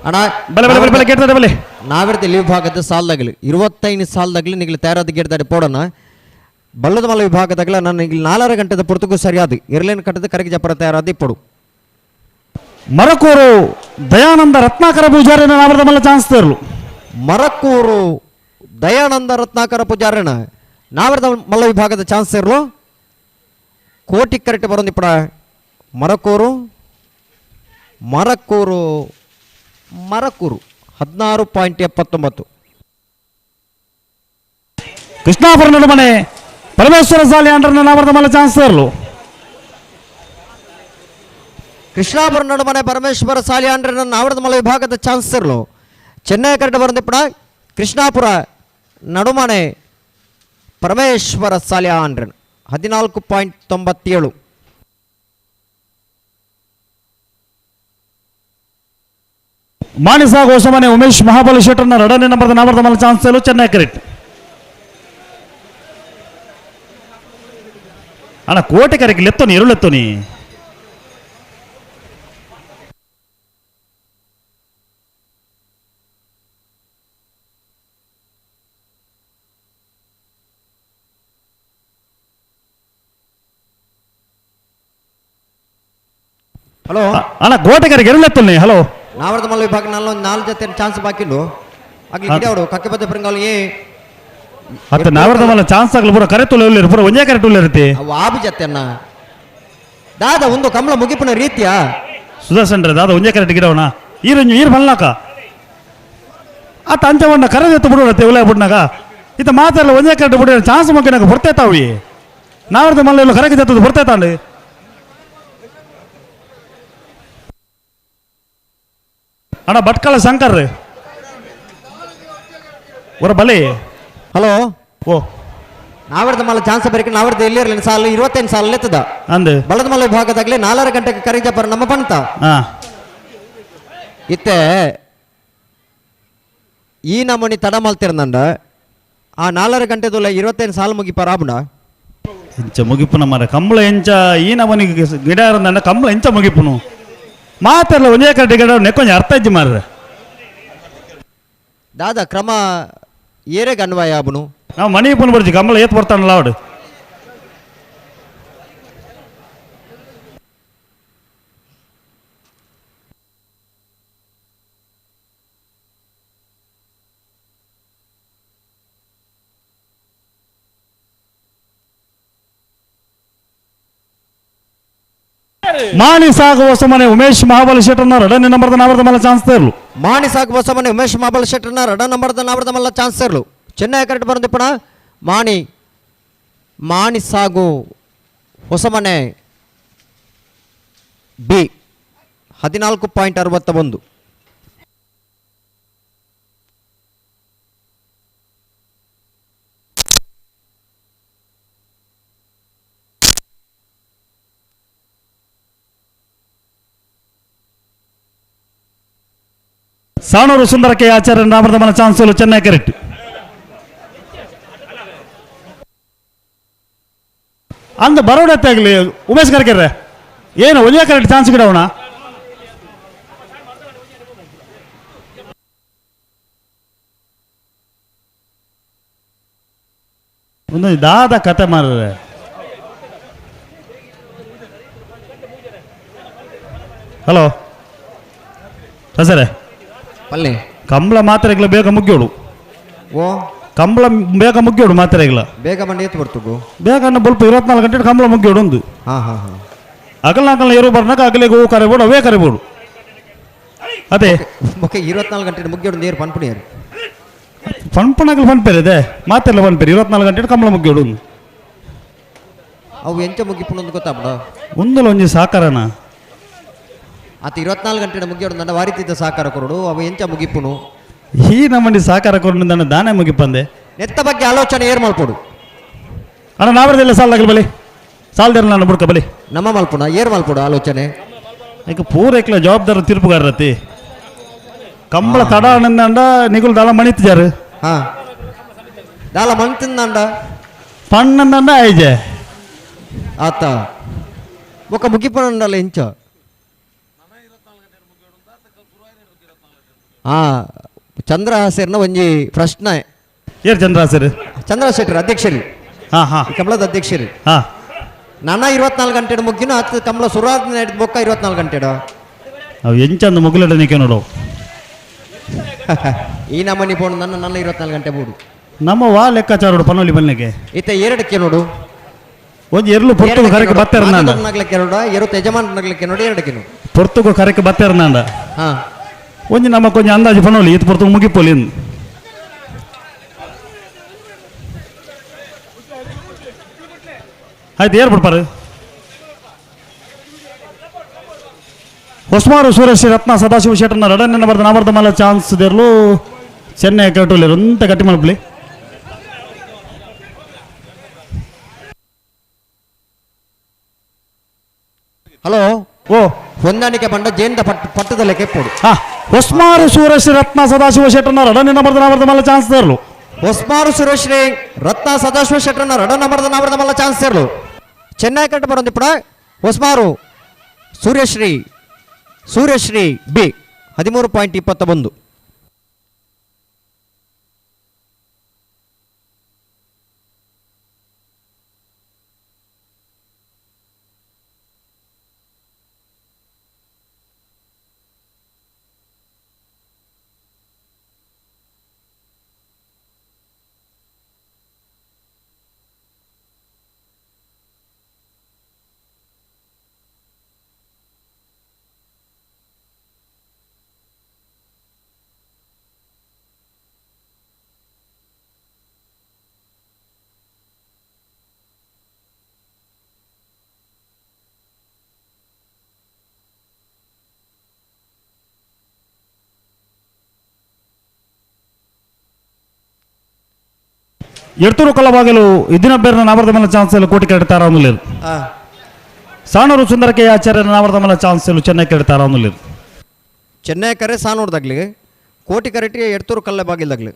ಅಣ್ಣ ಬಲೆ ಬಲೆ ಬಲೆ ಬಲೆ ಗೇಟ್ ಬಲೆ ನಾವಿರ್ತಿಲ್ಲ ವಿಭಾಗದ ಸಾಲದಾಗಲಿ 25 ಸಾಲದಾಗಲಿ ನಿಗಲಿ ತಯಾರಾದ ಗೇಟ್ದಾಡಿ ಪೋಡೋಣ. ಬಲ್ಲದ ಮಲ್ಲ ವಿಭಾಗದಾಗಲ ನಾನು ಇಲ್ಲಿ 4 ಗಂಟೆದ ಪುರ್ತಕ್ಕೂ ಸರಿಯಾದ ಇರ್ಲೇನು ಕಟ್ಟದ ಕರಗಿ ಜಪರ ತಯಾರಾದ ಇಪ್ಪಡು. ಮರಕೂರು ದಯಾನಂದ ರತ್ನಾಕರ ಪೂಜಾರಿನ ನಾವರದ ಮಲ್ಲ ಚಾನ್ಸ್ ತೇರ್ಲು. ಮರಕೂರು ದಯಾನಂದ ರತ್ನಾಕರ ಪೂಜಾರಿನ ನಾವರದ ಮಲ್ಲ ವಿಭಾಗದ ಚಾನ್ಸ್ ಸೇರ್ಲು. ಕೋಟಿ ಕರೆಕ್ಟ್ ಬರೋದು ಇಪ್ಪಡ. ಮರಕೂರು ಮರಕೂರು ಮರಕೂರು 16.79. ಕೃಷ್ಣಾಪುರ ನಡುಮನೆ ಪರಮೇಶ್ವರ ಸಾಲಿಯಾಂಡ್ರನ್ನ ನಾವರದ ಮಲ್ಲ ಚಾನ್ಸ್ ಸೇರ್ಲು. ಕೃಷ್ಣಾಪುರ ನಡುಮನೆ ಪರಮೇಶ್ವರ ಸಾಲಿಯಾಂಡ್ರನ್ನ ನಾವರದ ಮಲ್ಲ ವಿಭಾಗದ ಚಾನ್ಸ್ ಸೇರ್ಲು. ಚೆನ್ನೈ ಕರೆಕ್ಟ್ ಬರೋದು ಇಪ್ಪಡ. ಕೃಷ್ಣಾಪುರ ನಡುಮನೆ ಪರಮೇಶ್ವರ ಸಾಲಿಯಾಂಡ್ರನ್ 14.97. ಮಾಣಿಸಾ ಘೋಷಮನೆ ಉಮೇಶ್ ಮಹಾಬಲ ಶೆಟ್ಟರ್ನ ಎರಡನೇ ನಂಬರ್ದ ನಾವರದ ಮಲ್ಲ ಚಾನ್ಸ್ ಸೇರ್ಲು ಚೆನ್ನೈ ಕರೆಕ್ಟ್. ಅಣ್ಣ ಕೋಟೆ ಕರೆಗೆ ಲೆತ್ತೋನಿ ಎರುಳೆತ್ತೋನಿ. ಹಲೋ ಅಣ್ಣ ಕೋಟೆ ಕರೆಗೆ ಎರುಳೆತ್ತೋನಿ. ಹಲೋ ನಾವರದ ಮಲ್ಲ ವಿಭಾಗ ನಾಲ್ಕು ನಾಲ್ಕು ಜೊತೆ ಚಾನ್ಸ್ ಬಾಕಿ ಉಂಡು. ಆಗ್ಲಿ ಗಿಡ ಅವರು ಕಕ್ಕೆ ಬದ್ದ ಪರಂಗಾಲು ಏ ಅತ್ತ ನಾವರದ ಮಲ್ಲ ಚಾನ್ಸ್ ಆಗಲಿ ಪೂರ ಕರೆ ತುಲೆ ಉಳ್ಳೇರು ಪೂರ ಒಂದೇ ಕರೆ ತುಲೆ ಇರುತ್ತೆ. ಅವು ಆಬು ಜೊತೆ ಅಣ್ಣ ದಾದ ಒಂದು ಕಮಲ ಮುಗಿಪಿನ ರೀತಿಯ ಸುದರ್ಶನ್ ದಾದ ಒಂದೇ ಕರೆಕ್ಟ್ ಗಿಡವಣ ಈರು ಈರು ಬಲ್ಲಾಕ ಆತ ಅಂಚವಣ್ಣ ಕರೆದೆತ್ತು ಬಿಡೋಣ ಉಲ್ಲ ಬಿಡ್ನಾಗ ಇತ್ತ ಮಾತಾಡಲ್ಲ ಒಂದೇ ಕರೆಕ್ಟ್ ಬಿಡ ಚಾನ್ಸ್ ಮುಗಿನಾಗ ಬರ್ತೈತಾವಿ ನಾವರದ ಮಲ್ಲ ಎಲ್ಲ ಕರೆಗೆ ಜೊತೆ ಬರ್ತೈತಾಂಡು. ಅಣ್ಣ ಭಟ್ಕಳ ಶಂಕರ್ ಹೊರ ಬಲಿ. ಹಲೋ ಓ ನಾವರದ ಮಲ್ಲ ಚಾನ್ಸ್ ಬರಕ್ಕೆ ನಾವರದ ಎಲ್ಲಿ ಇರಲಿ ಸಾಲ 25 ಸಾಲ ಎತ್ತದ ಅಂದು ಬಲದ ಮಲ್ಲ ವಿಭಾಗದಾಗಲೇ 4 ಗಂಟೆಗೆ ಕರಿಜಪ್ಪರ ನಮ್ಮ ಬಣ್ತ ಇತ್ತೆ ಈ ನಮೂನಿ ತಡ ಮಲ್ತಿರ್ನಂಡ ಆ 4 ಗಂಟೆದುಲ್ಲ 25 ಸಾಲ ಮುಗಿಪಾರ ಆಬುಂಡ. ಇಂಚ ಮುಗಿಪುನ ಮರ ಕಂಬಳ ಎಂಚ ಈ ನಮನಿಗೆ ಗಿಡ ಇರಂದಂಡ ಕಂಬಳ ಎಂಚ ಮುಗಿಪುನು ಮಾತಾಡಲ್ಲ ಒಂದೇ ಕಡೆ ಗಿಡ ನೆಕ್ಕೊಂಜ ಅರ್ಥ ಇಜ್ಜಿ ಮಾರ್ರೆ. ದಾದಾ ಕ್ರಮ ಏರೆಗ್ ಅನ್ವಯ ಆಬುನು ನಾವು ಮನೆ ಪುನ ಬರ್ಜಿ ಕಂಬಳ ಏತ್ ಬರ್ತಾನಲ್ಲ ಅವಡು. ಮಾಣಿ ಸಾಗುವ ಹೊಸಮನೆ ಉಮೇಶ್ ಮಹಾಬಲ ಶೆಟ್ಟರ್ನ ಎರಡನೇ ನಂಬರ್ದ ನಾವರ್ದ ಮಲ್ಲ ಚಾನ್ಸ್ ತೇರ್ಲು. ಮಾಣಿ ಸಾಗುವ ಹೊಸಮನೆ ಉಮೇಶ್ ಮಹಾಬಲ ಶೆಟ್ಟರ್ನ ಎರಡನೇ ನಂಬರ್ದ ನಾವರ್ದ ಮಲ್ಲ ಚಾನ್ಸ್ ತೇರ್ಲು. ಚೆನ್ನೈ ಕರೆಕ್ಟ್ ಬರಂದಿಪ್ಪಣ ಮಾಣಿ ಮಾಣಿ ಸಾಗು ಹೊಸಮನೆ ಬಿ 14.61. ಸಾಣೂರು ಸುಂದರಕ್ಕೆ ಆಚಾರ್ಯ ನಾಮರ್ದಮನ ಚಾನ್ಸ್ ಚೆನ್ನೈ ಕರೆಕ್ಟ್. ಅಂದ ಬರೋಡತ್ತೆ ಆಗಲಿ ಉಮೇಶ್ ಕರ್ಕೆರ್ರೆ ಏನು ಒಂದೇ ಕರೆಕ್ಟ್ ಚಾನ್ಸ್ ಗಿಡವಣ. ಒಂದು ದಾದ ಕತೆ ಮಾರ್ರೆ. ಹಲೋ ಸರ್, ಪಲ್ಲೆ ಕಂಬಳ ಮಾತ್ರೆಗಳ ಬೇಗ ಮುಗಿಯೋಳು. ಓ ಕಂಬಳ ಬೇಗ ಮುಗಿಯೋಡು ಮಾತ್ರೆಗಳ ಬೇಗ ಬಂದು ಏತು ಬರ್ತಗು ಬೇಗ ಅನ್ನ ಬಲ್ಪ 24 ಗಂಟೆ ಕಂಬಳ ಮುಗಿಯೋಡು ಒಂದು. ಹಾಂ ಹಾಂ ಹಾಂ ಅಗಲ ಅಗಲ ಇರೋ ಬರ್ನಾಗ ಅಗಲಿಗೆ ಹೂ ಕರಿಬೋಡು ಅವೇ ಕರಿಬೋಡು. ಅದೇ ಓಕೆ 24 ಗಂಟೆ ಮುಗಿಯೋಡು ನೀರು ಪನ್ಪುಣಿಯರು ಪನ್ಪುಣಗಲು ಪನ್ಪೇರು ಇದೆ ಮಾತೆಲ್ಲ ಪನ್ಪೇರು 24 ಗಂಟೆ ಕಂಬಳ ಮುಗಿಯೋಡು ಒಂದು. ಅವು ಎಂಚ ಮುಗಿಪುಣ ಗೊತ್ತಾಪಡ ಒಂದಲ್ಲ ಒಂಜಿ ಸಾಕಾರನ ಆತ 24 ಗಂಟೆ ಮುಗಿಯೋಡು ನನ್ನ ವಾರಿತಿದ್ದ ಸಾಕಾರ ಕೊರಡು ಅವು ಎಂಚ ಮುಗಿಪುನು ಈ ನಮ್ಮಂಡಿ ಸಾಕಾರ ಕೊರಡು ನನ್ನ ದಾನೆ ಮುಗಿಪಂದೆ ನೆತ್ತ ಬಗ್ಗೆ ಆಲೋಚನೆ ಏರ್ ಮಲ್ಪೋಡು. ಅಣ್ಣ ನಾವರದೆಲ್ಲ ಸಾಲದಾಗಲಿ ಬಲಿ ಸಾಲದೇರ ನಾನು ಬುಡ್ಕ ಬಲಿ ನಮ್ಮ ಮಲ್ಪುಣ ಏರ್ ಮಲ್ಪೋಡು ಆಲೋಚನೆ. ಈಗ ಪೂರೈಕ್ಲ ಜವಾಬ್ದಾರ ತೀರ್ಪುಗಾರತಿ ಕಂಬಳ ತಡ ಅಣ್ಣಂದ ನಿಗುಲ್ ದಾಳ ಮಣಿತಿಜಾರು. ಹಾಂ ದಾಳ ಮಣಿತಿಂದಂಡ ಪಣ್ಣಂದಂಡ ಆಯ್ಜೆ ಆತ ಬೊಕ್ಕ ಮುಗಿಪುಣಂಡಲ್ಲ ಎಂಚ. ಹಾ ಚಂದ್ರಹಾಸರ್ನ ಒಂಜಿ ಪ್ರಶ್ನೆ. ಏರ್ ಚಂದ್ರಹಾಸರ್? ಚಂದ್ರ ಶೆಟ್ಟರ್ ಅಧ್ಯಕ್ಷರು. ಹಾ ಹಾ ಕಮಲದ ಅಧ್ಯಕ್ಷರು. ಹಾ ನಾನಾ 24 ಗಂಟೆ ಮುಗ್ಗಿನ ಹತ್ತು ಕಮಲ ಸುರಾದ ಬೊಕ್ಕ 24 ಗಂಟೆ ಅವು ಎಂಚಂದು ಮುಗಿಲಡನಿಕೆ ನೋಡು. ಈ ನಮ್ಮನಿ ಫೋನ್ ನನ್ನ ನನ್ನ 24 ಗಂಟೆ ಬೋಡು ನಮ್ಮ ವಾ ಲೆಕ್ಕಾಚಾರ ಪನೋಲಿ ಬನ್ನಿಗೆ ಈತ ಎರಡಕ್ಕೆ ನೋಡು ಒಂದು ಎರಲು ಪೊರ್ತುಗು ಕರೆಕ್ ಬತ್ತೆರ್ನಾಂಡ ನಗ್ಲಕ್ಕೆ ನೋಡ ಎರಡು ಯಜಮಾನ ನಗ್ಲಕ್ಕೆ ನೋಡಿ ಎರಡಕ್ಕೆ ನೋಡು ಪೊರ್ತುಗು ಕರೆಕ್ ಬತ್ತೆರ್ನಾಂಡ. ಹಾ ಒಂಜಿ ನಮ್ಮ ಕೊಂಚ ಅಂದಾಜು ಪನೋಲಿ ಈತ ಪೊರ್ತುಗು ಮುಗಿಪೋಲಿ. ಆಯ್ತು ಏರ್ ಬಿಡ್ಪಾರು ಹೊಸ್ಮಾರು ಸುರೇಶ್ ರತ್ನ ಸದಾಶಿವ ಶೆಟ್ಟರ್ನ ಎರಡನೇ ನಂಬರ್ದ ನಾಮರ್ದ ಮಲ್ಲ ಚಾನ್ಸ್ ದೇರ್ಲು ಚೆನ್ನೈ ಕಟ್ಟುಲಿ ಅಂತ ಗಟ್ಟಿ ಮಲ್ಪಲಿ. ಹಲೋ ಓ ಹೊಂದಾಣಿಕೆ ಬಂಡ ಜೇಂದ ಪಟ್ಟದಲ್ಲೇ ಕೆಪ್ಪೋಡು. ಹಾ ಹೊಸ್ಮಾರು ಸುರೇಶ್ ರತ್ನ ಸದಾಶಿವ ಶೆಟ್ಟರ್ನ ಎರಡನೇ ನಂಬರ್ದ ನಾಮರ್ದ ಮಲ್ಲ ಚಾನ್ಸ್ ದೇರ್ಲು. ಹೊಸ್ಮಾರು ಸುರೇಶ್ ರತ್ನ ಸದಾಶಿವ ಶೆಟ್ಟರ್ನ ಎರಡನೇ ನಂಬರ್ದ ನಾಮರ್ದ ಮಲ್ಲ ಚಾನ್ಸ್ ದೇರ್ಲು. ಚೆನ್ನೈ ಕಟ್ಟ ಬರೋದಿಪ್ಪಡ ಹೊಸ್ಮಾರು ಸೂರ್ಯಶ್ರೀ ಸೂರ್ಯಶ್ರೀ ಬಿ 13.21. ಎಡ್ತೂರು ಕಲ್ಲಬಾಗಲು ಇದಿನ ಬೇರೆ ನಾಮರ್ದ ಮೇಲೆ ಚಾನ್ಸ್ ಇಲ್ಲ ಕೋಟಿ ಕೆಡ್ತಾರ ಅನ್ನಲಿರು. ಸಾಣೂರು ಸುಂದರಕ್ಕೆ ಆಚಾರ್ಯ ನಾಮರ್ದ ಮೇಲೆ ಚಾನ್ಸ್ ಇಲ್ಲ ಚೆನ್ನೈ ಕೆಡ್ತಾರ ಅನ್ನಲಿರು. ಚೆನ್ನೈ ಕರೆ ಸಾಣೂರ್ದಾಗ್ಲಿ ಕೋಟಿ ಕರೆಟಿ ಎಡ್ತೂರು ಕಲ್ಲ ಬಾಗಿಲ್ದಾಗ್ಲಿ.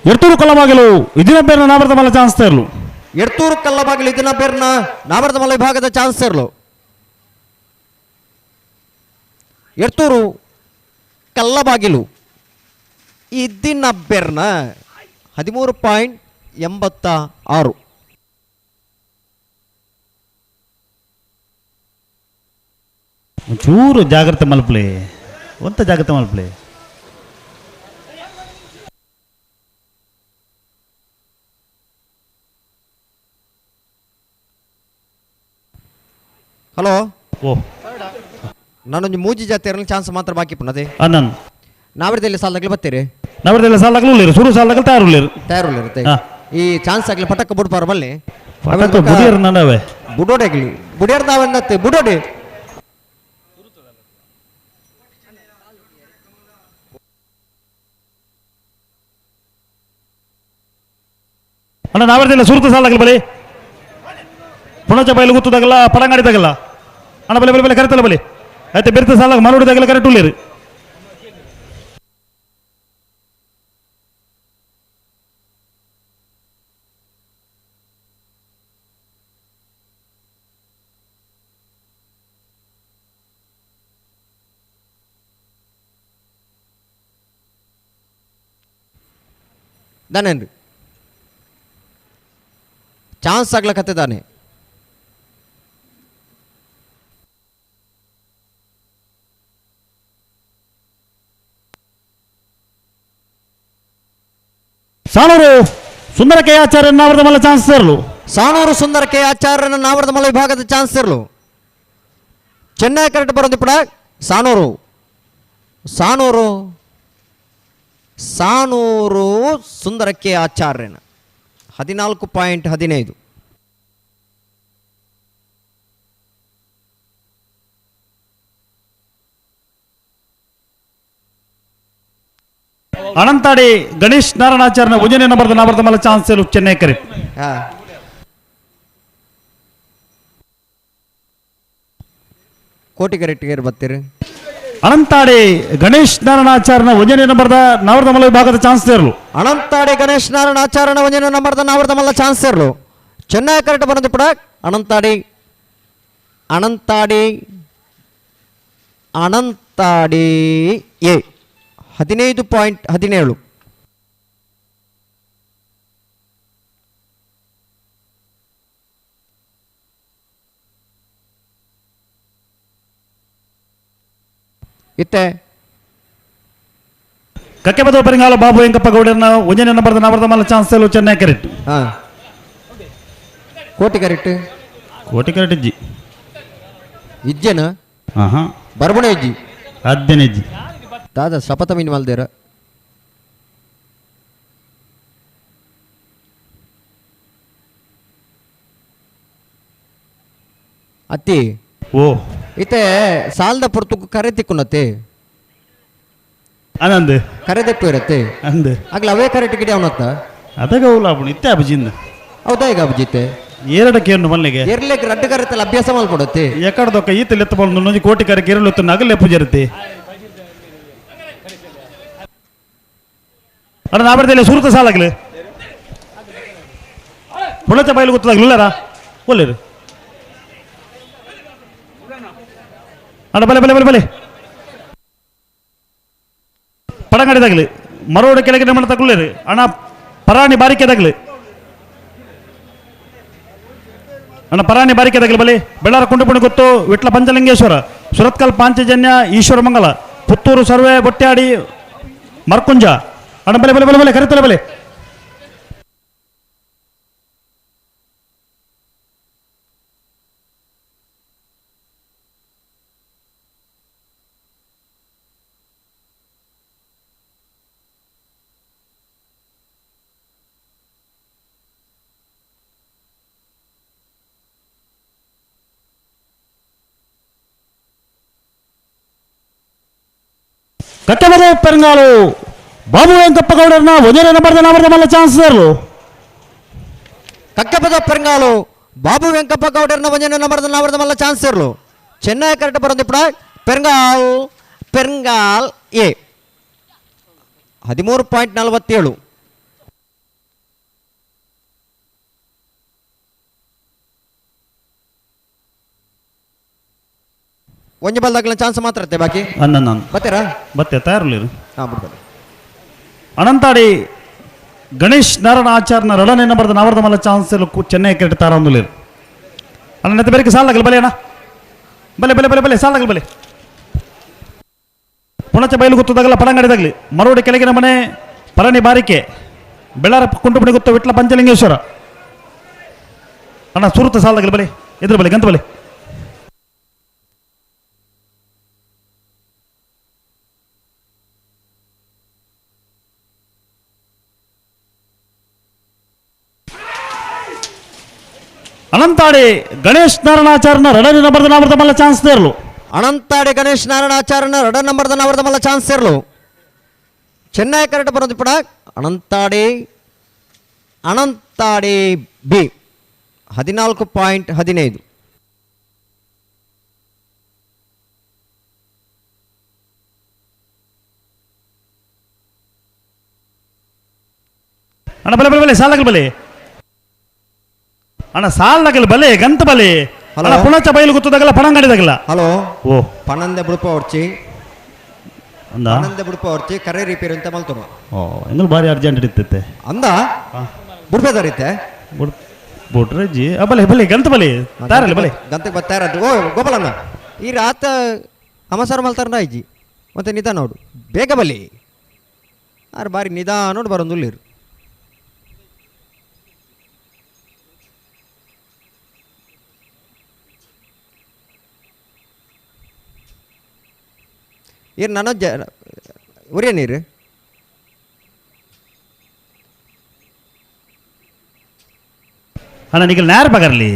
Edthur Kallabagilu ಇದಿನ ಬೇರ್ನ ನಾವರದ ಮಲ್ಲ ಚಾನ್ಸ್ ತೇರ್ಲು. ಎಡ್ತೂರು ಕಲ್ಲಬಾಗಿಲು ಇದಿನ ಬೇರ್ನ ನಾವರದ ಮಲ್ಲ ವಿಭಾಗದ ಚಾನ್ಸ್ ತೇರ್ಲು. ಎಡ್ತೂರು ಕಲ್ಲಬಾಗಿಲು ಇದಿನ ಬೇರ್ನ 13.86. ಒಂಚೂರು ಜಾಗ್ರತೆ ಮಲ್ಪಲೆ, ಒಂತ ಜಾಗ್ರತೆ ಮಲ್ಪಲೆ. ಹಲೋ, ಓ ನಾನೊಂದು ಮೂಜಿ ಜಾತಿ ಚಾನ್ಸ್ ಮಾತ್ರ ಬಾಕಿ ಪುನದೆ. ಅನ್ನನ್ ನಾವರದಲ್ಲಿ ಸಾಲದಾಗಲಿ ಬರ್ತೀರಿ? ನಾವರದಲ್ಲಿ ಸಾಲದಾಗಲೂ ಉಳ್ಳೇರು, ಸುರು ಸಾಲದಾಗಲಿ ತಯಾರು ತಯಾರು ಇರುತ್ತೆ. ಈ ಚಾನ್ಸ್ ಆಗಲಿ ಪಟಕ ಬುಡ್ಪಾರ ಬಲ್ಲಿ ಪಟಕ ಬುಡಿಯರ್ ನಡವೆ ಬುಡೋಡೆ ಆಗಲಿ ಬುಡಿಯರ್ ನಾವನ್ನತ್ತೆ ಬುಡೋಡೆ. ಅಣ್ಣ ನಾವರದಲ್ಲಿ ಸುರುತ ಸಾಲದಾಗಲಿ ಬಲಿ ಪುಣಚ ಬಯಲು ಗೊತ್ತದಾಗಲ್ಲ ಪಡಂಗಾಡಿ ತಗಲ್ಲ ಅಣ್ಣ ಬಲೆ ಬಲೆ ಬಲೆ ಕರೆತಲ್ಲ ಬಲಿ ಆಯ್ತು ಬೆರ್ತ ಸಾಲಾಗ ಮರೋಡಿದಾಗಲ್ಲ ಕರೆಕ್ಟ್ ಉಳ್ಳೇರಿ. ದಾನೇನ್ರಿ ಚಾನ್ಸ್ ಆಗ್ಲಕತ್ತಿದ್ದಾನೆ. ಸಾಣೂರು ಸುಂದರ ಕೆ ಆಚಾರ್ಯ ನಾವರದ ಮಲ್ಲ ಚಾನ್ಸ್ ಇರಲು. ಸಾಣೂರು ಸುಂದರ ಕೆ ಆಚಾರ್ಯನ ನಾವರದ ಮಲ್ಲ ವಿಭಾಗದ ಚಾನ್ಸ್ ಇರಲು. ಚೆನ್ನೈ ಕರೆಕ್ಟ್ ಬರೋದು ಪಡ ಸಾಣೂರು ಸಾಣೂರು ಸಾಣೂರು ಸುಂದರ ಕೆ ಆಚಾರ್ಯನ 14.15. ಅನಂತಾಡಿ ಗಣೇಶ್ ನಾರಾಯಣಾಚಾರ್ಯನ ಒಂದನೇ ನಂಬರ್ದ ನಾವರದ ಮಲ್ಲ ಚಾನ್ಸ್ ಇರಲು ಚೆನ್ನೈ ಕರೆಕ್ಟ್. ಕೋಟಿ ಕರೆಕ್ಟ್ಗೆ ಬರ್ತೀರಿ. ಅನಂತಾಡಿ ಗಣೇಶ್ ನಾರಾಯಣಾಚಾರ್ಯನ ಒಂದನೇ ನಂಬರ್ದ ನಾವರದ ಮಲ್ಲ ವಿಭಾಗದ ಚಾನ್ಸ್ ಇರಲು. ಅನಂತಾಡಿ ಗಣೇಶ್ ನಾರಾಯಣ ಆಚಾರ್ಯನ ಒಂದನೇ ನಂಬರ್ದ ನಾವರದ ಮಲ್ಲ ಚಾನ್ಸ್ ಇರಲು. ಚೆನ್ನೈ ಕರೆಕ್ಟ್ ಬರೋದು ಪಡ ಅನಂತಾಡಿ ಅನಂತಾಡಿ ಅನಂತಾಡಿ ಎ 15.17. ಇತ್ತೆ ಕಕ್ಕೆಬದ ಪರಿಂಗಾಲ ಬಾಬು ವೆಂಕಪ್ಪ ಗೌಡರನ್ನ ಒಂದನೇ ನಂಬರ್ದ ನಾವರದ ಮಲ್ಲ ಚಾನ್ಸ್ ಇರಲು ಚೆನ್ನೈ ಕರೆಕ್ಟ್. ಕೋಟಿ ಕರೆಕ್ಟ್. ಕೋಟಿ ಕರೆಕ್ಟ್ ಇಜ್ಜಿ ಇಜ್ಜೆನ ಹಾಂ ಬರ್ಬಣ ಇಜ್ಜಿ ಅದ್ದೇನೆ ಇಜ್ಜಿ ದಾದಾ ಶಪಥ ಮೀನು ಮಲ್ದೇರ. ಅತ್ತಿ ಓ ಇತ್ತೆ ಸಾಲದ ಪುರ್ತುಕು ಕರೆ ತಿಕ್ಕುನತ್ತೆ ಅನಂದ್ ಕರೆ ತೆಪ್ಪು ಇರತ್ತೆ ಅಂದ್ ಆಗ್ಲ ಅವೇ ಕರೆ ಟಿಕೆಟ್ ಅವನತ್ತ ಅದಗ ಅವನು ಇತ್ತೆ ಅಭಿಜಿಂದ ಹೌದಾ ಈಗ ಅಭಿಜಿತ್ತೆ ಏರಡಕ್ಕೆ ಏನು ಮಲ್ಲಿಗೆ ಎರ್ಲೆಕ್ ರಡ್ಡು ಕರೆತಲ್ಲ ಅಭ್ಯಾಸ ಮಾಡ್ಕೊಡತ್ತೆ ಎಕಡದೊಕ್ಕ ಈತ ಲೆತ್ತ ಬಂದು ಕೋಟಿ ಕರೆ ಕೇರಳ ನಗಲ್ ಎಪ್ಪು ಜರತಿ ಅಣ್ಣ ನಾವರದಲ್ಲಿ ಸುರುತ ಸಾಲಾಗಲಿ ಪುಣಚ ಬಯಲು ಗೊತ್ತದಾಗಲಿಲ್ಲರ ಒಳ್ಳೆಯದು ಅಣ್ಣ ಬಲೆ ಬಲೆ ಬಲೆ ಬಲೆ ಪಡಂಗಡಿದಾಗಲಿ ಮರೋಡು ಕೆಳಗೆ ನಮ್ಮ ತಗೊಳ್ಳಿರಿ ಅಣ್ಣ ಪರಾಣಿ ಬಾರಿಕೆದಾಗಲಿ ಅಣ್ಣ ಪರಾಣಿ ಬಾರಿಕೆದಾಗಲಿ ಬಲಿ ಬೆಳ್ಳಾರ ಕುಂಡುಪುಣಿ ಗೊತ್ತು ವಿಟ್ಲ ಪಂಚಲಿಂಗೇಶ್ವರ ಸುರತ್ಕಲ್ ಪಾಂಚಜನ್ಯ ಈಶ್ವರ ಮಂಗಲ ಪುತ್ತೂರು ಸರ್ವೆ ಬೊಟ್ಟ್ಯಾಡಿ ಮರ್ಕುಂಜ ಅಣ್ಣ ಬಲೆ ಬಲೆ ಬಲೆ ಬಲೆ ಕರಿತಲೆ ಬಲೆ ಕಟ್ಟಬದ ಪೆರಂಗಾಲು ಬಾಬು ವೆಂಕಪ್ಪ ಗೌಡರನ್ನ ಒಂದನೇ ನಂಬರ್ದ ನಾಮರದ ಮಲ್ಲ ಚಾನ್ಸ್ ಇರಲು. ಕಕ್ಕಪದ ಪೆರಂಗಾಲು ಬಾಬು ವೆಂಕಪ್ಪ ಗೌಡರನ್ನ ಒಂದನೇ ನಂಬರ್ದ ನಾಮರದ ಮಲ್ಲ ಚಾನ್ಸ್ ಇರಲು. ಚೆನ್ನೈ ಕರೆಕ್ಟ್ ಬರೋದು ಪಡ ಪೆರಂಗಾಲ್ ಪೆರಂಗಾಲ್ ಎ 13.47. ಒಂಜಿ ಬಲ್ದಾಗಲ ಚಾನ್ಸ್ ಮಾತ್ರ ಇತ್ತೆ ಬಾಕಿ ಅನ್ನ ನಾನು ಬತ್ತೀರಾ ಬತ್ತೆ ತಯಾರಲಿರು ಹಾಂ ಬಿಡ್ಬೋದು ಅನಂತಾಡಿ ಗಣೇಶ್ ನಾರಾಯಣ ಆಚಾರ್ಯನ ರಡನೆ ನಂಬರ್ದ ನಾವರ್ದ ಮಲ್ಲ ಚಾನ್ಸ್ ಚೆನ್ನೈ ಕ್ರಿಕೆಟ್ ತಾರ ಒಂದುಲೇರು ಅಣ್ಣ ನೆತ್ತ ಬೇರೆ ಸಾಲಾಗಲ್ಲ ಬಲೆ ಅಣ್ಣ ಬಲೆ ಬಲೆ ಬಲೆ ಬಲೆ ಸಾಲಾಗಲ್ಲ ಬಲೆ ಪುಣಚ ಬಯಲು ಗೊತ್ತದಾಗಲ್ಲ ಪಡಂಗಡಿದಾಗಲಿ ಮರೋಡಿ ಕೆಳಗಿನ ಮನೆ ಪಳನಿ ಬಾರಿಕೆ ಬೆಳ್ಳಾರ ಕುಂಟುಪಣಿ ಗೊತ್ತು ವಿಟ್ಲ ಪಂಚಲಿಂಗೇಶ್ವರ ಅಣ್ಣ ಸುರುತ ಸಾಲದಾಗಲಿ ಬಲೆ ಎದುರು ಬಲೆ ಗಂತ ಬಲೆ ಅನಂತಾಡಿ ಗಣೇಶ್ ನಾರಾಯಣಾಚಾರ್ಯನ ರಡನೆ ನಂಬರ್ದ ನಾವರ್ದ ಮಲ್ಲ ಚಾನ್ಸ್ ತೇರ್ಲು ಅನಂತಾಡಿ ಗಣೇಶ್ ನಾರಾಯಣಾಚಾರ್ಯನ ರಡ ನಂಬರ್ದ ನಾವರ್ದ ಮಲ್ಲ ಚಾನ್ಸ್ ಸೇರ್ಲು ಚೆನ್ನೈ ಕರೆಕ್ಟ್ ಬರೋದು ಪಡ ಅನಂತಾಡಿ ಅನಂತಾಡಿ ಬಿ 14.15. ಅಣ್ಣ ಬಲೆ ಬಲೆ ಬಲೆ ಸಾಲಾಗಲ್ ಬಲೆ ಅಣ್ಣ ಸಾಲಾಗಲ್ ಬಲೆ ಗಂತ ಬಲೆ ಅಣ್ಣ ಪುಣಚ ಬಯಲು ಗೊತ್ತದಾಗಲ್ಲ ಪಣಂಗಡಿದಾಗಲ್ಲ ಹಲೋ ಓ ಪಣಂದೆ ಬುಡುಪ ಹೊರ್ಚಿ ಅಂದ ಪಣಂದೆ ಬುಡುಪ ಹೊರ್ಚಿ ಕರೆ ರಿಪೇರಿ ಅಂತ ಮಲ್ತರು ಓ ಎಂಗಲ್ ಭಾರಿ ಅರ್ಜೆಂಟ್ ಇಟ್ಟಿತ್ತೆ ಅಂದ ಬುಡ್ಬೇದಾರಿತ್ತೆ ಬುಡ್ರಜ್ಜಿ ಬಲೆ ಬಲೆ ಗಂತ ಬಲೆ ತಾರಲ್ಲ ಬಲೆ ಗಂತಕ್ಕೆ ಬರ್ತಾರದ್ದು ಓ ಗೋಪಾಲಣ್ಣ ಈ ರಾತ ಅಮಸಾರ ಮಲ್ತಾರ ಇಜ್ಜಿ ಮತ್ತೆ ನಿಧಾನ ನೋಡು ಬೇಗ ಬಲಿ ಆರು ಬಾರಿ ನಿಧಾನ ನೋಡು ಬರೋದುಲ್ಲಿರು ಇರು ನಾನು ಜ ಉರಿಯ ನೀರು ಅಣ್ಣ ನಿಗಲ್ ನೇರ ಬಗರ್ಲಿ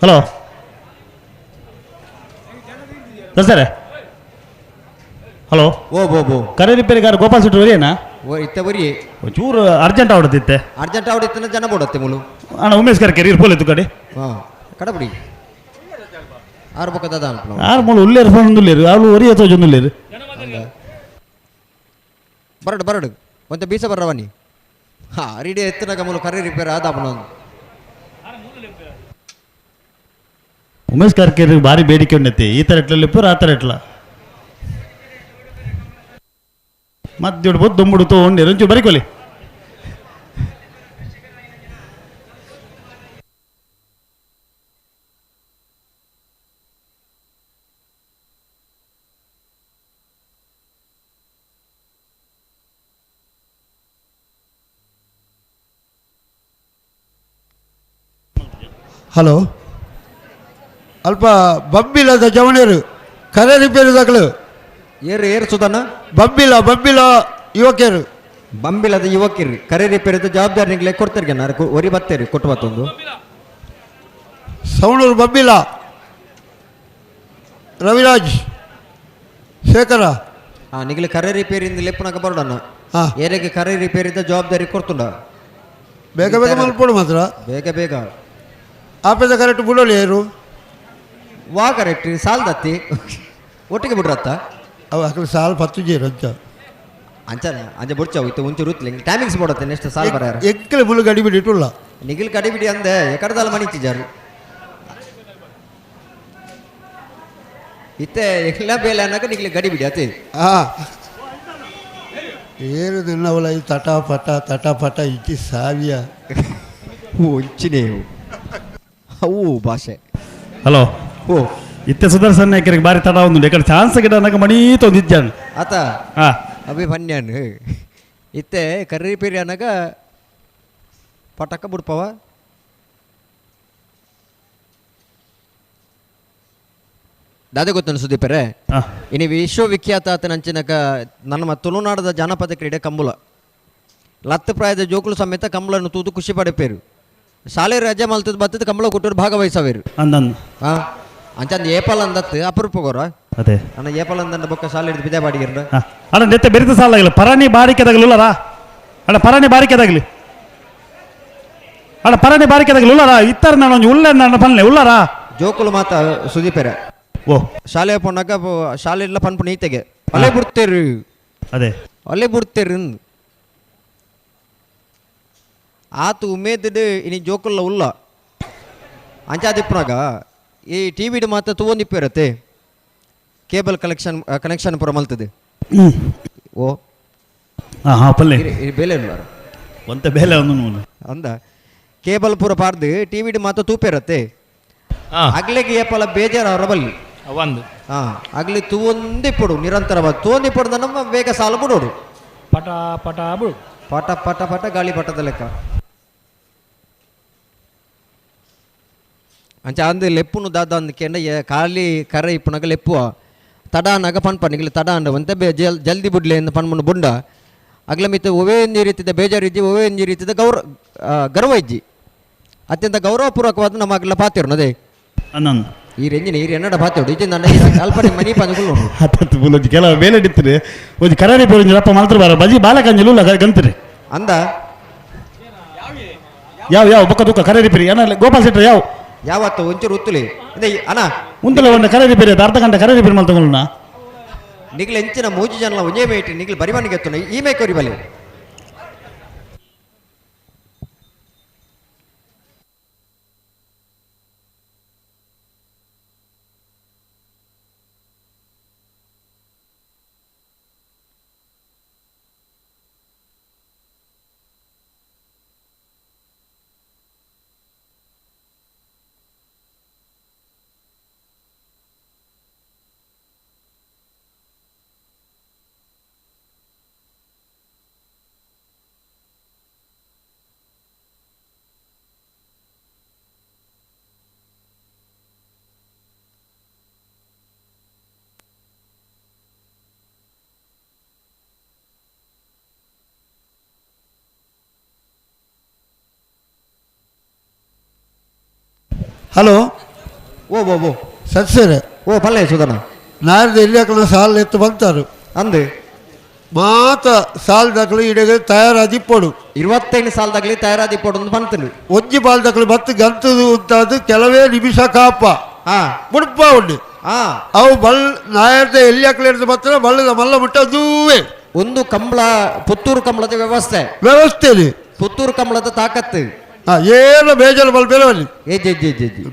ಹಲೋ ಸರ್ hello ಓ ಬೋ ಬೋ ಕರೆ ರಿಪೇರಿಗಾರ ಗೋಪಾಲ್ ಶೆಟ್ಟಿ ಒರಿಯೇನಾ ಓ ಇತ್ತ ಬರಿ ಒಂಚೂರು ಅರ್ಜೆಂಟ್ ಆವಡ್ತಿತ್ತೆ ಅರ್ಜೆಂಟ್ ಆವಡಿತ್ತಿನ ಜನ ಬೋಡತ್ತೆ ಮುಲು ಅಣ್ಣ ಉಮೇಶ್ ಕರ್ಕೆ ಇರ್ಪೋಲ್ ಇತ್ತು ಕಡೆ ಹಾಂ ಕಡಬಡಿ ಆರು ಪಕ್ಕ ದಾದ ಅನ್ಪನ ಆರು ಮೂಳು ಉಲ್ಲೇರು ಫೋನ್ ಉಲ್ಲೇರು ಅವಳು ಒರಿಯ ತೋಜೊಂದುಲ್ಲೇರು ಬರಡು ಬರಡು ಒಂತೆ ಬೀಸ ಬರ್ರವನಿ ಹಾಂ ರೀಡಿ ಎತ್ತಿನಾಗ ಮೂಲು ಕರೆ ರಿಪೇರ್ ಆದ ಒಂದು ಉಮೇಶ್ ಕಾರ್ಕೇರಿ ಭಾರಿ ಬೇಡಿಕೆ ಉಂಡೈತಿ ಈ ಥರ ಎಟ್ಲ ಲಿಪ್ಪು ಆ ಥರ ಎಟ್ಲ ಮತ್ತೆ ಇಡ್ಬೋದು ದುಂಬುಡು ತೊಗೊಂಡಿರು ಒಂಚೂರು ಬರಿಕೊಲಿ ಹಲೋ ಅಲ್ಪ ಬಂಬಿಲದ ಜವಣರು ಕರೆ ರಿಪೇರಿ ದಾಖಲು ಏರು ಏರು ಸುಧಾನ ಬಂಬಿಲ ಬಂಬಿಲ ಯುವಕರು ಬಂಬಿಲದ ಯುವಕರು ಕರೆ ರಿಪೇರಿದ ಜವಾಬ್ದಾರಿ ನಿಂಗೆ ಕೊಡ್ತಾರೆ ನಾನು ಒರಿ ಬತ್ತೇರಿ ಕೊಟ್ಟು ಬತ್ತೊಂದು ಸವಣೂರು ಬಂಬಿಲ ರವಿರಾಜ್ ಶೇಖರ ಹಾಂ ನಿಗಲು ಕರೆ ರಿಪೇರಿಯಿಂದ ಲೆಪ್ಪುನಾಗ ಬರೋಣ ಏರಿಗೆ ಕರೆ ರಿಪೇರಿದ ಜವಾಬ್ದಾರಿ ಕೊಡ್ತುಂಡ ಬೇಗ ಬೇಗ ಮಲ್ಪೋಡು ಮಾತ್ರ ಬೇಗ ಬೇಗ ಆಪೇದ ಕರೆಕ್ಟ್ ಬುಡೋಲಿ ಏರು ವಾ ಕರೆಕ್ಟ್ ಸಾಲ್ದತ್ತಿ ಒಟ್ಟಿಗೆ ಬಿಡ್ರತ್ತ ಅವು ಅಕಡೆ ಸಾಲು ಪತ್ತು ಜೀರು ಅಂಚ ಅಂಚನ ಅಂಚ ಬುಡ್ಚವು ಇತ್ತು ಒಂಚೂರು ಉತ್ಲಿ ಟೈಮಿಂಗ್ಸ್ ಬೋಡತ್ತೆ ನೆಕ್ಸ್ಟ್ ಸಾಲ್ ಬರ ಎಕ್ಕಲೆ ಮುಳ್ಳು ಗಡಿಬಿಡಿ ಇಟ್ಟುಲ್ಲ ನಿಗಿಲ್ ಕಡಿಬಿಡಿ ಅಂದೆ ಎಕಡದಾಲ ಮಣಿಚಿಜಾರು ಇತ್ತೆ ಎಲ್ಲ ಬೇಲೆ ಅನ್ನಕ ನಿಗಿಲ್ ಗಡಿಬಿಡಿ ಅತಿ ಹಾಂ ಏನು ನಿನ್ನವಳ ಈ ತಟ ಪಟ ತಟ ಪಟ ಇಚ್ಚಿ ಸಾವಿಯ ಒಂಚಿನೇ ಅವು ಭಾಷೆ ಹಲೋ ಓ ಇತ್ತೆ ಸುದರ್ಶನ್ ನಾಯ್ಕರಿಗೆ ಬಾರಿ ತಡ ಒಂದು ಎಕಡೆ ಚಾನ್ಸ್ ಗಿಡ ಅನ್ನಕ ಮಣೀ ತೊಂದಿದ್ದಾನೆ ಆತ ಹಾಂ ಅಭಿ ಬನ್ಯಾನ್ ಇತ್ತೆ ಕರ್ರಿ ಪೇರಿ ಅನ್ನಕ ಪಟಕ ಬಿಡ್ಪವ ದಾದೆ ಗೊತ್ತನು ಸುದೀಪರೇ ಇನಿ ವಿಶ್ವವಿಖ್ಯಾತ ಆತನಂಚಿನಕ ನಮ್ಮ ತುಳುನಾಡದ ಜಾನಪದ ಕ್ರೀಡೆ ಕಂಬುಲ ಲತ್ತು ಪ್ರಾಯದ ಜೋಕುಲು ಸಮೇತ ಕಂಬಳನ್ನು ತೂದು ಖುಷಿ ಪಡೆಪೇರು. ಶಾಲೆ ರಜೆ ಮಲ್ತದ ಬತ್ತದ ಕಂಬಳ ಕೊಟ್ಟರು ಭಾಗವಹಿಸವೇರು ಅಂದನ್ ಹಾ ಅಂಚಂದ ಏಪಲ್ ಅಂದತ್ತು ಅಪರೂಪಗೋರ ಅದೇ ಅಣ್ಣ ಏಪಲ್ ಅಂದಂಡ ಬೊಕ್ಕ ಶಾಲೆ ಹಿಡಿದು ಬಿದೆ ಬಾಡಿಗಿರ್ನ ಅಣ್ಣ ನೆತ್ತೆ ಬೆರಿತ ಸಾಲ ಆಗಿಲ್ಲ ಪರಾಣಿ ಬಾರಿಕೆದಾಗಲಿಲ್ಲರಾ ಅಣ್ಣ ಪರಾಣಿ ಬಾರಿಕೆದಾಗಲಿ ಅಣ್ಣ ಪರಾಣಿ ಬಾರಿಕೆದಾಗಲಿ ಉಳ್ಳಾರ ಇತ್ತರ ನಾನು ಒಂಜಿ ಉಳ್ಳೆ ನನ್ನ ಪನ್ಲೆ ಉಳ್ಳಾರಾ ಜೋಕುಲು ಮಾತ ಸುದೀಪೆರೆ ಓ ಶಾಲೆ ಪೋನಾಗ ಶಾಲೆ ಇಲ್ಲ ಪನ್ಪು ನೀತೆಗೆ ಅಲ್ಲೇ ಬಿಡ್ತೇರು ಅದೇ ಅಲ್ಲೇ ಬಿಡ್ತೇರು ಆತು ಉಮೇದಿಡ್ ಇನಿ ಜೋಕುಲ್ಲ ಉಲ್ಲ ಅಂಚಾದಿಪ್ಪನಾಗ ಈ ಟಿ ವಿಡ್ ಮಾತ್ರ ತೂವೊಂದಿಪ್ಪು cable collection connection ಪೂರ ಮಲ್ತದೆ ಓ ಹಾಂ ಪಲ್ಲೆ ಬೇಲೆ ಉಳ್ಳಾರ ಒಂತೆ ಬೇಲೆ ಒಂದು ಅಂದ ಕೇಬಲ್ ಪೂರ ಪಾರ್ದು ಟಿ ವಿಡ್ ಮಾತ್ರ ತೂಪೆ ಇರತ್ತೆ ಅಗ್ಲಿಗೆ ಏಪಲ ಬೇಜಾರು ಅವರ ಬಲ್ಲಿ ಒಂದು ಹಾ ಅಗ್ಲಿ ತೂವೊಂದಿಪ್ಪಡು ನಿರಂತರವಾದ ತೂವೊಂದಿಪ್ಪಡು ನಮ್ಮ ಬೇಗ ಸಾಲ ಬಿಡೋಡು ಪಟ ಪಟ ಬಿಡು ಪಟ ಪಟ ಪಟ ಗಾಳಿ ಪಟದ ಲೆಕ್ಕ ಅಂಚ ಅಂದು ಲೆಪ್ಪುನು ದಾದ ಅಂದ್ ಕೆಂಡ ಖಾಲಿ ಕರೆ ಇಪ್ಪುನಗ ಲೆಪ್ಪುವ ತಡ ಅನ್ನಾಗ ಪನ್ಪ ನಿಗಲಿ ತಡ ಅಂಡ ಒಂತೆ ಬೇ ಜಲ್ದಿ ಬುಡ್ಲೆ ಎಂದು ಪನ್ಮುನು ಬುಂಡ ಅಗ್ಲ ಮಿತ್ತ ಒವೇ ಒಂಜಿ ರೀತಿದ ಬೇಜಾರು ಇಜ್ಜಿ ಒವೇ ಒಂಜಿ ರೀತಿದ ಗೌರವ ಇಜ್ಜಿ ಅತ್ಯಂತ ಗೌರವಪೂರ್ವಕವಾದ ನಮ್ಮ ಅಗ್ಲ ಪಾತಿರ್ನು ಅದೇ ಈ ರೆಂಜಿನ ಈ ಎನ್ನಡ ಪಾತಿರು ಇಜ್ಜಿ ನನ್ನ ಅಲ್ಪನೆ ಮನಿ ಪಂದುಗಳು ಹತ್ತತ್ತು ಬುಲೊಂಜಿ ಕೆಲವು ಬೇಲೆ ಇಡ್ತೀರಿ ಒಂಜಿ ಕರಾರಿ ಪೇರು ಅಪ್ಪ ಮಲ್ತ್ರ ಬಾರ ಬಜಿ ಬಾಲಕಂಜಲು ಗಂತಿರಿ ಅಂದ ಯಾವ ಯಾವ ಬೊಕ್ಕ ದುಕ್ಕ ಕರಾರಿ ಪೇರಿ ಏನ ಗೋಪಾಲ್ ಶೆಟ್ಟರ್ ಯಾವ ಯಾವತ್ತು ಒಂಚೂರು ಉತ್ತುಲಿ ಅದೇ ಅಣ್ಣ ಉಂತಲೆ ಒಂದು ಕರೆ ರಿಪೇರಿ ಅರ್ಧ ಗಂಟೆ ಕರೆ ರಿಪೇರಿ ಮಲ್ತಂಗುಲನ ನಿಗ್ಲ ಎಂಚಿನ ಮೂಜಿ ಜನಲ ಒಂಜೇ ಮೇಟಿ ನಿಗ್ಲ ಬರಿಬಾನಿಗೆ ಎತ್ತುನ ಈ ಮೇ ಕೊರಿ ಬಲೆ ಹಲೋ ಓ ಓ ಓ ಸತ್ಸರೆ ಓ ಪಲ್ಲೆ ಸುಧನ ನಾರ್ದ ಎಲ್ಲಿ ಸಾಲ ಎತ್ತು ಬಂತಾರು ಅಂದು ಮಾತ ಸಾಲದಾಗಲು ಇಡಗ ತಯಾರಾದಿಪ್ಪಡು 25 ಸಾಲದಾಗಲಿ ತಯಾರಾದಿಪ್ಪಡು ಅಂತ ಬಂತನು ಒಂಜಿ ಬಾಲ್ದಾಗಲು ಬತ್ತು ಗಂತದು ಅಂತಾದು ಕೆಲವೇ ನಿಮಿಷ ಕಾಪ ಮುಡುಪ ಉಂಡು ಅವು ಬಲ್ ನಾಯರ್ದ ಎಲ್ಲಿ ಹಾಕಲಿ ಬತ್ತರ ಬಳ್ಳದ ಮಲ್ಲ ಮುಟ್ಟ ಅದುವೇ ಒಂದು ಕಂಬಳ ಪುತ್ತೂರು ಕಂಬಳದ ವ್ಯವಸ್ಥೆ ವ್ಯವಸ್ಥೆ ಪುತ್ತೂರು ಕಂಬಳದ ತಾಕತ್ತು ಏನು ಬೇಜಾರು ಬಲ್ಪೇರ ಬಲ್ಲಿ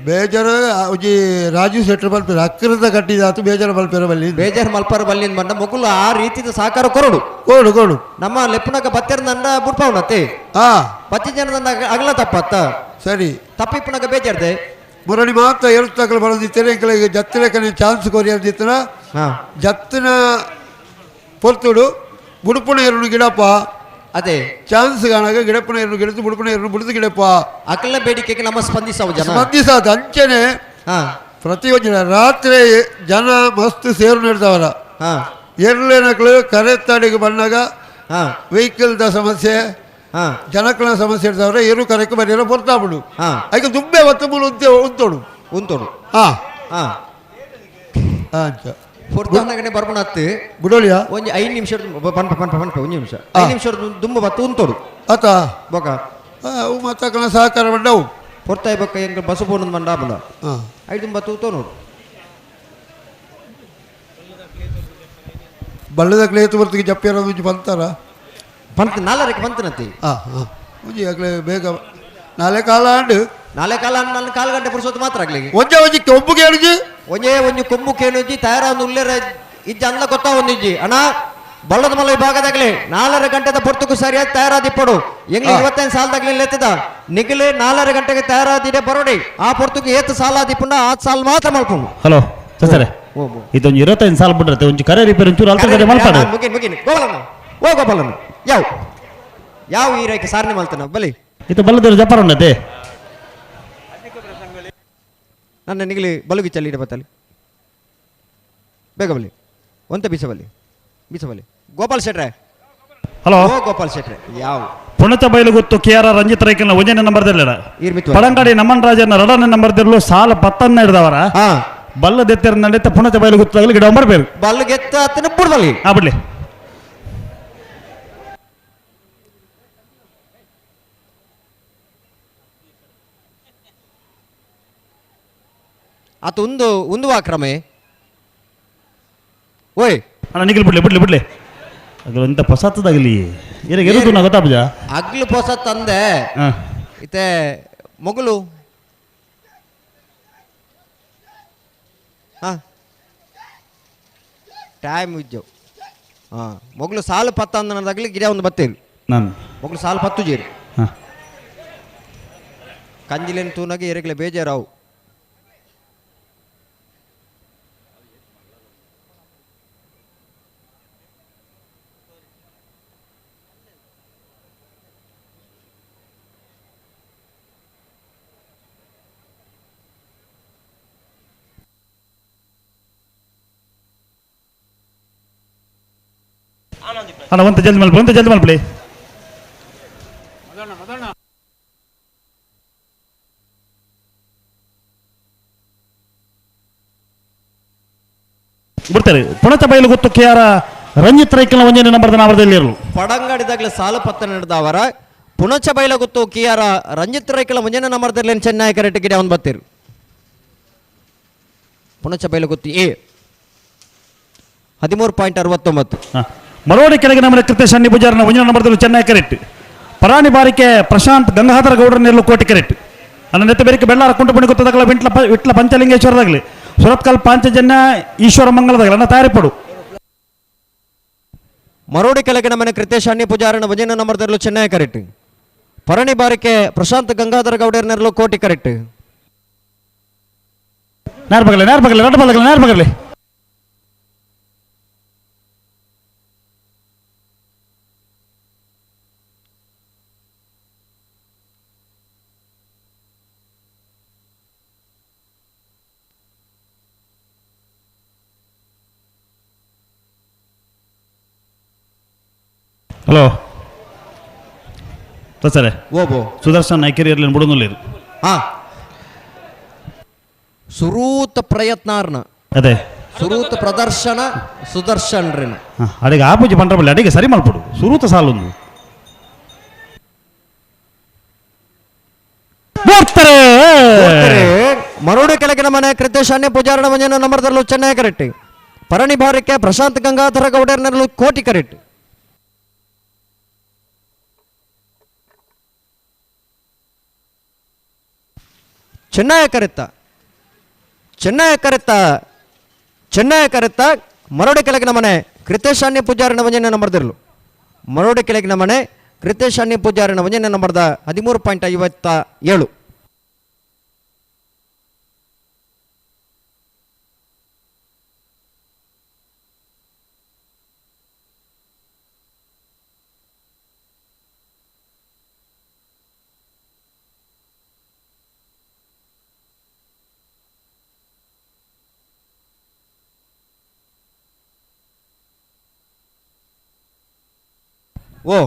ಬೇಜಾರು ಒಂಜಿ ರಾಜು ಶೆಟ್ಟರ್ ಬಲ್ಪೇರ ಅಕ್ರದ ಕಟ್ಟಿದಾತು ಬೇಜಾರು ಬಲ್ಪೇರ ಬಲ್ಲಿ ಬೇಜಾರು ಮಲ್ಪರ ಬಲ್ಲಿ ಬಂದ ಮೊಗುಲು ಆ ರೀತಿದ ಸಹಕಾರ ಕೊರಡು ಕೊಡು ಕೊಡು ನಮ್ಮ ಲೆಪ್ಪುನಕ ಬತ್ತೆರ ದಂಡ ಬುಡ್ಪಾವನತ್ತೆ ಪಚ್ಚಿ ಜನ ದಂಡ ಅಗಲ ತಪ್ಪತ್ತ ಸರಿ ತಪ್ಪಿಪ್ಪುನಕ ಬೇಜಾರ್ದೆ ಮುರಳಿ ಮಾತ್ರ ಎರುತ್ತಕಲು ಬರೋದಿತ್ತೇನೆ ಎಂಕಲಿಗೆ ಜತ್ತನೆ ಚಾನ್ಸ್ ಕೊರಿ ಅಂದಿತ್ತನ ಜತ್ತಿನ ಪೊರ್ತುಡು ಬುಡುಪುಣ ಎರಡು ಗಿಡಪ್ಪ ಅದೇ ಚಾನ್ಸ್ ಕಾಣಾಗ ಗಿಡಪ್ಪನ ಎರಡು ಗಿಡದ್ದು ಬುಡುಪನ ಎರಡು ಬುಡಿದು ಗಿಡಪ್ಪ ಅಕಲ ಬೇಡಿಕೆಗೆ ನಮ್ಮ ಸ್ಪಂದಿಸವು ಜನ ಸ್ಪಂದಿಸಾದ ಅಂಚನೆ ಪ್ರತಿಯೊಂದು ರಾತ್ರಿ ಜನ ಮಸ್ತ್ ಸೇರು ನಡೆದವರ ಎರಲೇನಕ್ಳು ಕರೆತ್ತಾಡಿಗೆ ಬಂದಾಗ ವೆಹಿಕಲ್ದ ಸಮಸ್ಯೆ ಜನಕಳ ಸಮಸ್ಯೆ ಇರ್ತವ್ರೆ ಏರು ಕರೆಕ್ಕೆ ಬರೆಯೋ ಪೊರ್ತಾಬಿಡು ಅದಕ್ಕೆ ದುಂಬೆ ಒತ್ತು ಮೂಲು ಉಂತೋಡು ಉಂತೋಡು ಹಾಂ ಹಾಂ ಅಂಚ ಪೊರ್ತಾನಗನೆ ಬರ್ಪಣತ್ತು ಬುಡೋಳಿಯ ಒಂಜಿ 5 ನಿಮಿಷ ಪನ್ಪ ಪನ್ಪ ಪನ್ಪ ಒಂಜಿ ನಿಮಿಷ 5 ನಿಮಿಷ ದುಂಬ ಬತ್ತು ಉಂತೋಡು ಆತ ಬೊಕ ಅವು ಮತ್ತಕನ ಸಹಕಾರ ಬಂಡವು ಪೊರ್ತಾಯಿ ಬೊಕ್ಕ ಎಂಕ ಬಸ್ಸು ಪೋನೊಂದು ಬಂಡ ಆಪುಂಡ ಐದು ದುಂಬ ತೂತೋ ನೋಡು ಬಳ್ಳದ ಕ್ಲೇತು ಬರ್ತಿಗೆ ಜಪ್ಪಿಯರ ಒಂಜಿ ಬಂತಾರ ಬಂತ ನಾಲ್ಕಕ್ಕೆ ಬಂತನಂತೆ ಹಾಂ ಹಾಂ ಒಂಜಿ ಆಗಲೇ ಬೇಗ ನಾಳೆ ಕಾಲ ಆಂಡು ನಾಳೆ ಕಾಲ ನನ್ನ ಕಾಲು ಗಂಟೆ ಪುರುಷೊತ್ತು ಮಾತ್ರ ಆಗ್ಲಿ ಒಂಜೆ ಒಂಜಿ ಕೊಂಬು ಕೇಳುಜಿ ಒಂಜೇ ಒಂಜಿ ಕೊಂಬು ಕೇಳುಜಿ ತಯಾರ ಉಲ್ಲೇರ ಇಜ್ಜಿ ಅಲ್ಲ ಗೊತ್ತಾ ಒಂದಿಜ್ಜಿ ಅಣ್ಣ ಬಳ್ಳದ ಮಲ ವಿಭಾಗದಾಗ್ಲಿ 4.5 ಗಂಟೆದ ಪೊರ್ತಕ್ಕೂ ಸರಿಯಾಗಿ ತಯಾರಾದಿಪ್ಪಡು ಎಂಗ್ಲಿ 25 ಸಾಲದಾಗ್ಲಿ ಲೆತ್ತದ ನಿಗಲಿ 4.5 ಗಂಟೆಗೆ ತಯಾರಾದಿದೆ ಬರೋಡಿ ಆ ಪೊರ್ತಕ್ಕೆ ಏತು ಸಾಲ ಆದಿಪ್ಪುಂಡ ಆ ಸಾಲ ಮಾತ್ರ ಮಲ್ಪು ಹಲೋ ಸರ್ ಇದೊಂದು 25 ಸಾಲ ಬಿಡ್ರತ್ತೆ ಒಂಜಿ ಕರೆ ರಿಪೇರಿ ಒಂಚೂರು ಅಲ್ತ ಕಡೆ ಮಲ್ಪಾಡು ಮುಗಿನ ಮುಗಿನ ಗೋಪಾಲಣ್ಣ ಓ ಗೋಪಾಲಣ್ಣ ಯಾವ ಯಾವ ಈ ರೈಕೆ ಸಾರನೆ ಮಲ್ತನ ಬಲಿ ಇದು ಬಲ್ಲದವರು ಜಪಾರ ಉಂಡತೆ ನನ್ನ ನಿಗಲಿ ಬಲುಗಿ ಚಲ್ಲಿ ಬತ್ತಲಿ ಬೇಗ ಬಲಿ ಒಂತ ಬೀಸಬಲಿ ಬೀಸಬಲಿ ಗೋಪಾಲ್ ಶೆಟ್ರೆ ಹಲೋ ಗೋಪಾಲ್ ಶೆಟ್ರೆ ಯಾವ ಪುಣಚ ಬೈಲುಗುತ್ತು ಕೆ ಆರ್ ರಂಜಿತ್ ರೈಕಲ್ನ ಒಂಜನೇ ನಂಬರ್ ದಿರ್ಲಿಡ ಪಡಂಗಾಡಿ ನಮ್ಮನ್ ರಾಜನ ಎರಡನೇ ನಂಬರ್ ದಿರ್ಲು ಸಾಲ ಪತ್ತನ್ನ ಹಿಡ್ದವರ ಬಲ್ಲ ದೆತ್ತೆರ ನಡೆತ ಪುಣಚ ಬೈಲುಗುತ್ತಾಗಲಿ ಗಿಡ ಬರ್ಬೇಕು ಬಲ್ಲು ಗೆತ್ತ ಅತ್ತನ ಬುಡ್ದಲಿ ಆ ಬಿಡ್ಲಿ ಆತ ಒಂದು ಒಂದು ಆಕ್ರಮೆ ಓಯ್ ಅಣ್ಣ ನಿಖಿಲ್ ಬಿಡ್ಲಿ ಬಿಡ್ಲಿ ಬಿಡ್ಲಿ ಅಗಲು ಎಂತ ಪೊಸತ್ತದಾಗಲಿ ಇರಗೆ ಇರುದು ನಾ ಗೊತ್ತಾಪಜ ಅಗ್ಲು ಪೊಸ ತಂದೆ ಇತ್ತೆ ಮೊಗಲು ಹಾ ಟೈಮ್ ಇಜ್ಜು ಹಾ ಮೊಗಲು ಸಾಲು ಪತ್ತ ಅಂದನದಾಗಲಿ ಗಿಡ ಒಂದು ಬತ್ತೇರು ನಾನು ಮೊಗಲು ಸಾಲು ಪತ್ತು ಜೇರು ಹಾ. ಕಂಜಿಲೇನು ತೂನಾಗಿ ಎರಗಲೆ ಬೇಜಾರಾವು ಅಣ್ಣ ಒಂತ ಜಲ್ದಿ ಮಲ್ಪ ಒಂತ ಜಲ್ದಿ ಮಲ್ಪಲಿ ಬಿಡ್ತಾರೆ ಪುಣಚ ಬೈಲುಗುತ್ತು ಕೆ ಆರ್ ರಂಜಿತ್ ರೈಕಲ್ನ ಒಂಜನೇ ನಂಬರ್ದ ನಾಮದಲ್ಲಿ ಇರಲು ಪಡಂಗಾಡಿದಾಗಲೇ ಸಾಲು ಪತ್ತ ನಡೆದವರ ಪುಣಚ ಬೈಲಗುತ್ತು ಕೆ ಆರ್ ರಂಜಿತ್ ರೈಕಲ ಮುಂಜಾನೆ ನಂಬರ್ದಲ್ಲಿ ಚೆನ್ನೈ ಕರೆಕ್ಟ್ ಗಿಡ ಒಂದು ಬತ್ತೀರು ಪುಣಚ ಬೈಲಗುತ್ತು ಎ 13.69. ಮರೋಡಿ ಕೆಳಗೆ ನಮ್ಮ ಕೃತೇಶ್ ಅನ್ನಿ ಪೂಜಾರನ ಒಂಜನೇ ನಂಬರ್ದಲ್ಲಿ ಚೆನ್ನೈ ಕರೆಕ್ಟ್ ಪರಾಣಿ ಬಾರಿಕೆ ಪ್ರಶಾಂತ್ ಗಂಗಾಧರ ಗೌಡರ ನೆಲ್ಲು ಕೋಟಿ ಕರೆಕ್ಟ್ ನನ್ನ ನೆತ್ತ ಬೇರಿಕೆ ಬೆಳ್ಳಾರ ಕುಂಟುಪಣಿ ಗೊತ್ತದಾಗಲ ವಿಟ್ಲ ವಿಟ್ಲ ಪಂಚಲಿಂಗೇಶ್ವರದಾಗಲಿ ಸುರತ್ಕಲ್ ಪಾಂಚಜನ್ಯ ಈಶ್ವರ ಮಂಗಲದಾಗಲಿ ಅನ್ನ ತಯಾರಿಪಡು ಮರೋಡಿ ಕೆಳಗಿನ ಮನೆ ಕೃತೇಶ್ ಅನ್ನಿ ಪೂಜಾರನ ಒಂಜನೇ ನಂಬರ್ದಲ್ಲೂ ಚೆನ್ನೈ ಕರೆಕ್ಟ್ ಪರಣಿ ಬಾರಿಕೆ ಪ್ರಶಾಂತ್ ಗಂಗಾಧರ ಗೌಡರ ನೆರಳು ಕೋಟಿ ಕರೆಕ್ಟ್ ನೇರ ಬಗಲೆ ನೇರ ಬಗಲೆ ರಡ್ಡ ಬಗಲೆ ನೇರ ಬಗಲೆ ಹಲೋ ಸರ್ ಓಬೋ ಸುದರ್ಶನ್ ನಾಯ್ಕೇರಿ ಇರಲಿ ಬಿಡೋದಿಲ್ಲ ಹಾ ಸುರೂತ ಪ್ರಯತ್ನಾರ್ನ ಅದೇ ಸುರೂತ ಪ್ರದರ್ಶನ ಸುದರ್ಶನ್ ರೀ ಅಡಿಗೆ ಆ ಪೂಜೆ ಪಂಡ್ರಬಲ್ಲಿ ಅಡಿಗೆ ಸರಿ ಮಾಡ್ಬಿಡು ಸುರೂತ ಸಾಲೊಂದು ಬರ್ತಾರೆ ಮರೋಡಿ ಕೆಳಗಿನ ಮನೆ ಕೃತೇಶ್ ಅನ್ಯ ಪೂಜಾರಣ ಮಂಜನ ನಂಬರ್ದಲ್ಲೂ ಚೆನ್ನೈ ಕರೆಕ್ಟ್ ಪರಣಿ ಭಾರಕ್ಕೆ ಪ್ರಶಾಂತ್ ಗಂಗಾಧರ ಗೌಡರ್ನಲ್ಲೂ ಕೋಟಿ ಕರೆಕ್ಟ್ ಚೆನ್ನೈ ಕರೆತ್ತ ಚೆನ್ನೈ ಕರೆತ್ತ ಚೆನ್ನೈ ಕರೆತ್ತ ಮರೋಡಿ ಕೆಳಗಿನ ಮನೆ ಕೃತೇಶ್ ಅನ್ಯ ಪೂಜಾರಣ ಮಂಜನ ನಂಬರ್ದಿರಲು ಮರೋಡಿ ಕೆಳಗಿನ ಮನೆ ಕೃತೇಶ್ ಅನ್ಯ ಪೂಜಾರಣ ಮಂಜನ ನಂಬರ್ದ 13.57. ಓ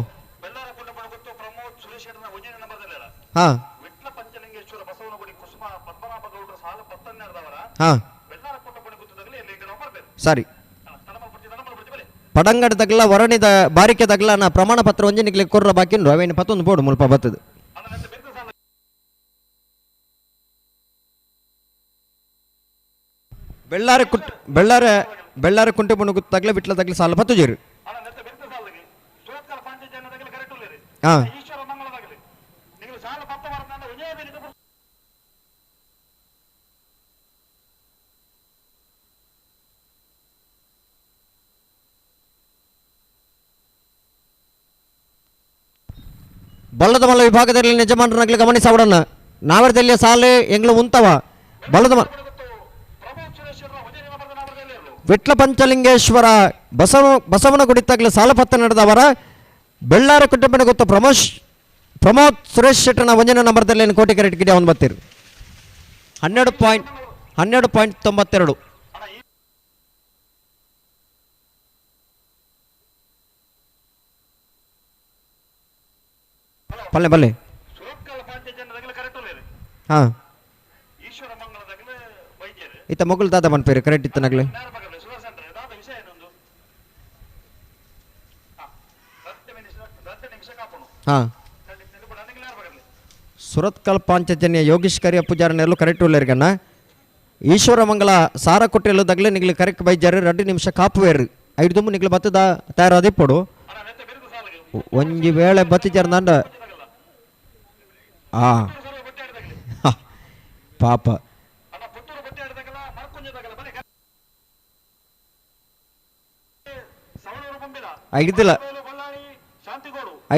ಹಾ ಹಾ ಸರಿ ಪಡಂಗಡ ತಗಲ ವರಣಿದ ಬಾರಿಕೆ ತಗಲ ನಾ ಪ್ರಮಾಣ ಪತ್ರ ಒಂಜಿ ನಿಕ್ಲೆ ಕೊರ್ರ ಬಾಕಿ ಉಂಡು ಅವೇನು ಪತ್ತೊಂದು ಬೋಡು ಮುಲ್ಪ ಬತ್ತದು ಬೆಳ್ಳಾರೆ ಕುಟ್ ಬೆಳ್ಳಾರೆ ಬೆಳ್ಳಾರೆ ಕುಂಟೆ ಬಣ್ಣು ತಗಲ ಬಿಟ್ಲ ತಗಲ ಸಾಲ ಪತ್ತು ಜೇರು ಹಾ ಬಲ್ಲದ ಮಲ್ಲ ವಿಭಾಗದಲ್ಲಿ ಯಜಮಾನರನ್ನಾಗಲಿ ಗಮನಿಸವಡನ್ನ ನಾವರದಲ್ಲಿ ಸಾಲೆ ಎಂಗ್ಲು ಉಂತವ ಬಲ್ಲದ ವಿಟ್ಲ ಪಂಚಲಿಂಗೇಶ್ವರ ಬಸವನ ಗುಡಿತಾಗಲಿ ಸಾಲಪತ್ತ ನಡೆದವರ ಬೆಳ್ಳಾರ ಕುಟುಂಬನ ಗೊತ್ತು ಪ್ರಮೋದ್ ಸುರೇಶ್ ಶೆಟ್ಟನ ಒಂಜನ ನಂಬರ್ದಲ್ಲಿ ಕೋಟಿ ಕರೆಟ್ ಗಿಡ ಒಂದು ಬತ್ತೀರು 12.92. ಪಲ್ಲೆ ಬಲ್ಲೆ ಹಾಂ ಇತ್ತ ಮೊಗಲ್ ದಾದ ಮನ್ಪೇರು ಕರೆಕ್ಟ್ ಇತ್ತು ನಗಲೆ ಹಾಂ ಸುರತ್ಕಲ್ ಪಾಂಚಜನ್ಯ ಯೋಗೀಶ್ ಕರಿಯ ಪೂಜಾರನೆಲ್ಲೂ ಕರೆಕ್ಟ್ ಉಳ್ಳೇರ್ಗಣ್ಣ ಈಶ್ವರ ಮಂಗಲ ಸಾರ ಕೊಟ್ಟಿಲ್ಲ ದಗ್ಲೆ ನಿಗ್ಲು ಕರೆಕ್ಟ್ ಬೈಜಾರು 2 ನಿಮಿಷ ಕಾಪುವೇರು ಐದು ದುಂಬು ನಿಗ್ಲು ಬತ್ತದ ತಯಾರಾದಿ ಪೊಡು ಒಂಜಿ ವೇಳೆ ಬತ್ತಿಜಾರ ನಂಡ ಆ ಪಾಪ ಐದಿಲ್ಲ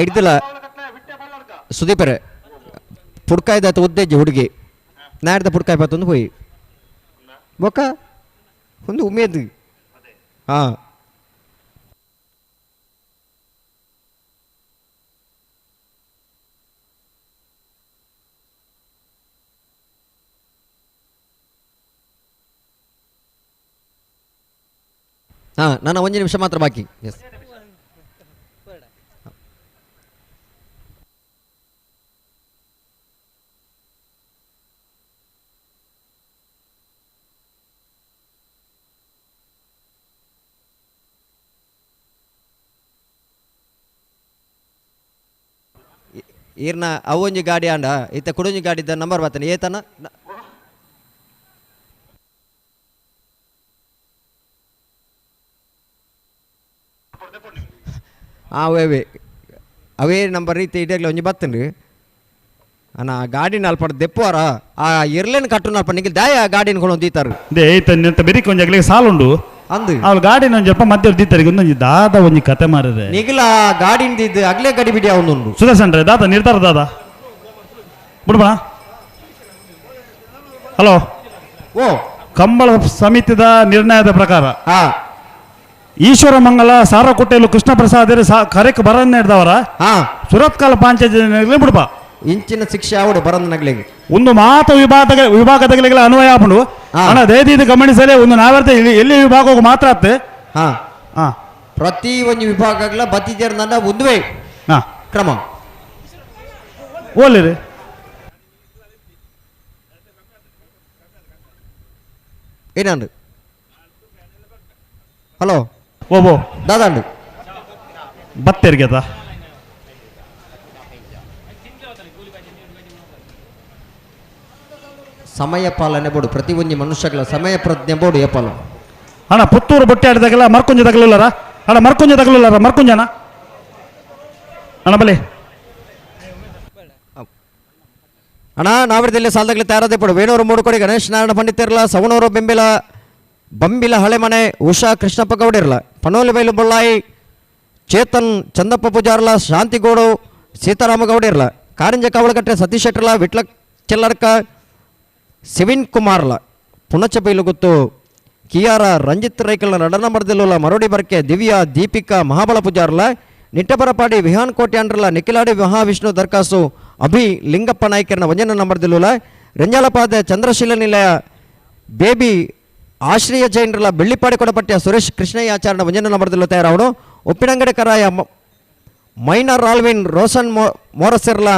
ಐದಿಲ್ಲ ಸುದೀಪರೇ ಪುಡ್ಕಾಯ್ದಾಯ್ತು ಉದ್ದೇಜಿ ಹುಡುಗಿ ನಾಡ್ದ ಪುಡ್ಕಾಯಿ ಬತ್ತೊಂದು ಹೋಯಿ ಬೊಕ್ಕ ಒಂದು ಉಮೇದು ಹಾಂ ಹಾಂ ನಾನು ಒಂದು ನಿಮಿಷ ಮಾತ್ರ ಬಾಕಿ. ಎಸ್ ಈರ್ನ ಅವೊಂಜಿ ಗಾಡಿ ಆಂಡ ಇತ್ತ ಕುಡೊಂಜಿ ಗಾಡಿದ ನಂಬರ್ ಬರ್ತಾನೆ ಏತನ ಅವೇ ಅವೇ ನಂಬರ್ ರೀತಿ ಇಡಗ್ಲ ಒಂಜಿ ಬತ್ತನ್ರಿ ಅಣ್ಣ ಗಾಡಿನ ಅಲ್ಪ ದೆಪ್ಪುವಾರ ಆ ಇರ್ಲೇನು ಕಟ್ಟು ಅಲ್ಪ ನಿಂಗೆ ದಾಯ ಗಾಡಿನ ಕೊಂಡು ದೀತಾರು they ಈತ ಬೆರಿಕ್ ಒಂಜಿ ಅಗ್ಲಿಗೆ ಸಾಲುಂಡು ಅಂದು ಅವಳು ಗಾಡಿನ ಒಂಜಿ ಅಲ್ಪ ಮಧ್ಯ ದೀತಾರೆ ಒಂದೊಂಜಿ ದಾದ ಒಂಜಿ ಕತೆ ಮಾರಿದೆ ನಿಗಿಲ ಗಾಡಿನ ದಿದ್ದು ಅಗ್ಲೇ ಗಡಿ ಬಿಡಿ ಅವನೊಂದು ಸುದರ್ಶನ್ ರೇ ದಾದ ನಿರ್ಧಾರ ದಾದ ಬಿಡ್ಬಾ. ಹಲೋ ಓ ಕಂಬಳ ಸಮಿತಿದ ನಿರ್ಣಯದ ಪ್ರಕಾರ ಈಶ್ವರ ಮಂಗಲ ಸಾರಕೋಟೆಯಲ್ಲೂ ಕೃಷ್ಣ ಪ್ರಸಾದ್ ಕರೆಕ್ ಬರನ್ನ ಹಿಡ್ದವರ ಸುರತ್ಕಾಲ ಪಾಂಚಾಯತ್ ಬಿಡ್ಬಾ ಇಂಚಿನ ಶಿಕ್ಷೆ ಆವಡು ಬರಂದ ನಗಲಿಗೆ ಒಂದು ಮಾತು ವಿಭಾಗದ ಅನ್ವಯ ಆಪುಂಡು ಅಣ್ಣ ದಯದೀದು ಗಮನಿಸಲೇ ಒಂದು ನಾವರ್ತೆ ಎಲ್ಲಿ ವಿಭಾಗ ಮಾತ್ರ ಆತ್ತೆ ಪ್ರತಿ ಒಂದು ವಿಭಾಗಗಳ ಬತ್ತಿಜರ್ ನನ್ನ ಒಂದುವೇ ಕ್ರಮ ಓಲಿರಿ ಏನಂದು ಹಲೋ ಓಬೋ ದಾದಾಂಡು ಬತ್ತೆರ್ಗೆದ ಸಮಯ ಪಾಲನೆ ಬೋಡು ಪ್ರತಿ ಒಂದು ಮನುಷ್ಯಗಳ ಸಮಯ ಪ್ರಜ್ಞೆ ಬೋಡು ಏಪಾಲ ಅಣ್ಣ ಪುತ್ತೂರು ಬೊಟ್ಟೆ ಆಡಿದಾಗೆಲ್ಲ ಮರ್ಕುಂಜ ತಗಲಿಲ್ಲಾರ ಅಣ್ಣ ಮರ್ಕುಂಜ ತಗಲಿಲ್ಲಾರ ಮರ್ಕುಂಜನ ಅಣ್ಣ ಬಲಿ ಅಣ್ಣ ನಾವರದಲ್ಲಿ ಸಾಲದಾಗಲಿ ತಯಾರಾದೆ ಪಡು ವೇಣೂರು ಮೂಡುಕೋಡಿ ಗಣೇಶ್ ನಾರಾಯಣ ಪಂಡಿತಿರಲ ಸವಣೂರು ಬೆಂಬಿಲ ಬಂಬಿಲ ಹಳೆಮನೆ ಉಷಾ ಕೃಷ್ಣಪ್ಪ ಗೌಡಿರಲ ಪನೋಲಿ ಬೈಲು ಬೊಳ್ಳಾಯಿ ಚೇತನ್ ಚಂದಪ್ಪ ಪೂಜಾರ್ಲ ಶಾಂತಿಗೌಡು ಸೀತಾರಾಮ ಗೌಡಿರಲ ಕಾರಿಂಜ ಕಾವಳಕಟ್ಟೆ ಸತೀಶ್ ಶೆಟ್ಟರ್ಲ ವಿಟ್ಲ ಚೆಲ್ಲರ್ಕ ಸಿವಿನ್ ಕುಮಾರ್ಲ ಪುಣಚ ಬೈಲುಗುತ್ತು ಕಿಯಾರ ರಂಜಿತ್ ರೈಕಲ್ನ ನಡನ ಮರ್ದಿಲ್ಲುಲ ಮರೋಡಿ ಬರ್ಕೆ ದಿವ್ಯಾ ದೀಪಿಕಾ ಮಹಾಬಲ ಪೂಜಾರ್ಲ ನಿಟ್ಟಬರಪಾಡಿ ವಿಹಾನ್ ಕೋಟ್ಯಾಂಡ್ರಲ ನಿಖಿಲಾಡಿ ಮಹಾವಿಷ್ಣು ದರ್ಕಾಸು ಅಭಿ ಲಿಂಗಪ್ಪ ನಾಯ್ಕರನ ವಂಜನ ನಂಬರ್ದಿಲ್ಲುಲ ರೆಂಜಾಲಪಾದೆ ಚಂದ್ರಶೀಲ ನಿಲಯ ಬೇಬಿ ಆಶ್ರಯ ಜೈನರಲ ಬೆಳ್ಳಿಪಾಡಿ ಕೊಡಪಟ್ಟಿಯ ಸುರೇಶ್ ಕೃಷ್ಣಯ್ಯ ಆಚಾರ್ಯನ ವಂಜನ ನಂಬರ್ದಿಲ್ಲ ತಯಾರಾವಡು ಉಪ್ಪಿನಂಗಡಿ ಕರಾಯ ಮೈನರ್ ಆಲ್ವಿನ್ ರೋಷನ್ ಮೋರಸಿರ್ಲ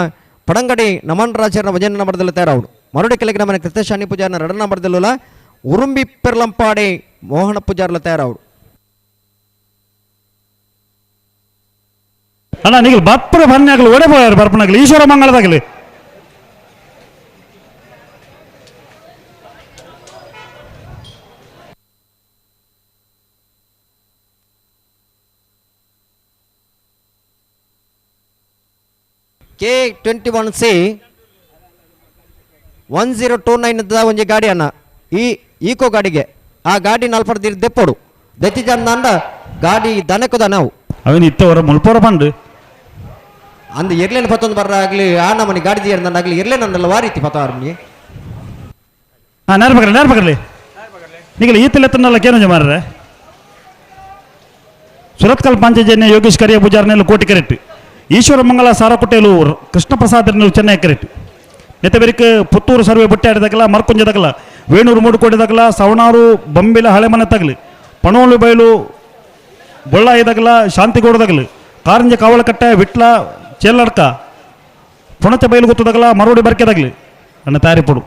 ಪಡಂಗಡಿ ನಮನ್ ರಾಜರನ ವಂಜನ ನಂಬರ್ದಿಲ್ಲ ತಯಾರಾವಡು ಮರುಡಿ ಕೆಳಗೆ ನಮ್ಮನೆ ಕೃತಶಾನಿ ಪೂಜಾರನ ರಡನ ನಂಬರ್ದಿಲ್ಲುಲ ಉರುಂಬಿ ಪೆರ್ಲಂಪಾಡಿ ಮೋಹನ ಪೂಜಾರ್ಲ ತಯಾರಾವಡು. ಅಣ್ಣ ನೀವು ಬರ್ಪುರ ಬನ್ನಿ ಒಡೆ ಪೋಯಾರು ಬರ್ಪನಾಗಲಿ ಈಶ್ವರ ಮಂಗಳದಾಗಲಿ K 21 C 1029 ಒಂಜಿ ಗಾಡಿ ಅಣ್ಣ ಈ ಈಕೋ ಗಾಡಿಗೆ ಆ ಗಾಡಿ ನಾಲ್ಪರ್ ದೆಪ್ಪೋಡು ದೆತ್ತಿ ಜನ ಗಾಡಿ ದನಕ್ಕದ ನಾವು ಅವನು ಇತ್ತವರ ಮುಲ್ಪೋರ ಬಂದು ಅಂದು ಎರ್ಲೇನು ಪತ್ತೊಂದು ಬರ್ರ ಆಗಲಿ ಆ ನಮ್ಮನೆ ಗಾಡಿ ಆಗಲಿ ಇರ್ಲೇ ನನ್ನೆಲ್ಲ ವಾರೀತಿ ಪತ್ತಾರ ನೀ ಹಾಂ ನೇರ ಬಗ್ರಲಿ ನೇರ ಬಗ್ರಲಿ ನಿಗಲಿ ಈ ತಿಲ್ಲ ಕೇನು ಮಾರ್ರೆ ಸುರತ್ಕಲ್ ಪಾಂಚಜನ್ಯ ಯೋಗೇಶ್ ಕರಿಯ ಪೂಜಾರ್ನೆಲ್ಲ ಕೋಟಿ ಕರೆಕ್ಟ್ ಈಶ್ವರ ಮಂಗಲ ಸಾರಕೋಟೆಲು ಕೃಷ್ಣ ಪ್ರಸಾದ್ ಚೆನ್ನೈ ಕರೆಕ್ಟ್ ನೆತ್ತಬೆರಿಕ್ ಪುತ್ತೂರು ಸರ್ವೆ ಬುಟ್ಟೆ ಆಡಿದಾಗಲ ಮರ್ಕುಂಜ ತಗಲ ವೇಣೂರು ಮೂಡುಕೋಟೆ ತಗಲ ಸವಣಾರು ಬಂಬಿಲ ಹಳೆಮನೆ ತಗಲಿ ಪಣೋಲು ಬೈಲು ಬೊಳ್ಳಾಯಿ ತಗಲ ಶಾಂತಿಗೌಡ ತಗಲು ಕಾರಂಜ ಕಾವಲಕಟ್ಟೆ ವಿಟ್ಲ ಚೇಲಡ್ಕ ಪುಣಚ ಬೈಲು ಗೊತ್ತದಾಗಲ ಮರೋಡಿ ಬರ್ಕೆದಾಗ್ಲಿ ಅಣ್ಣ ತಯಾರಿಪಡು.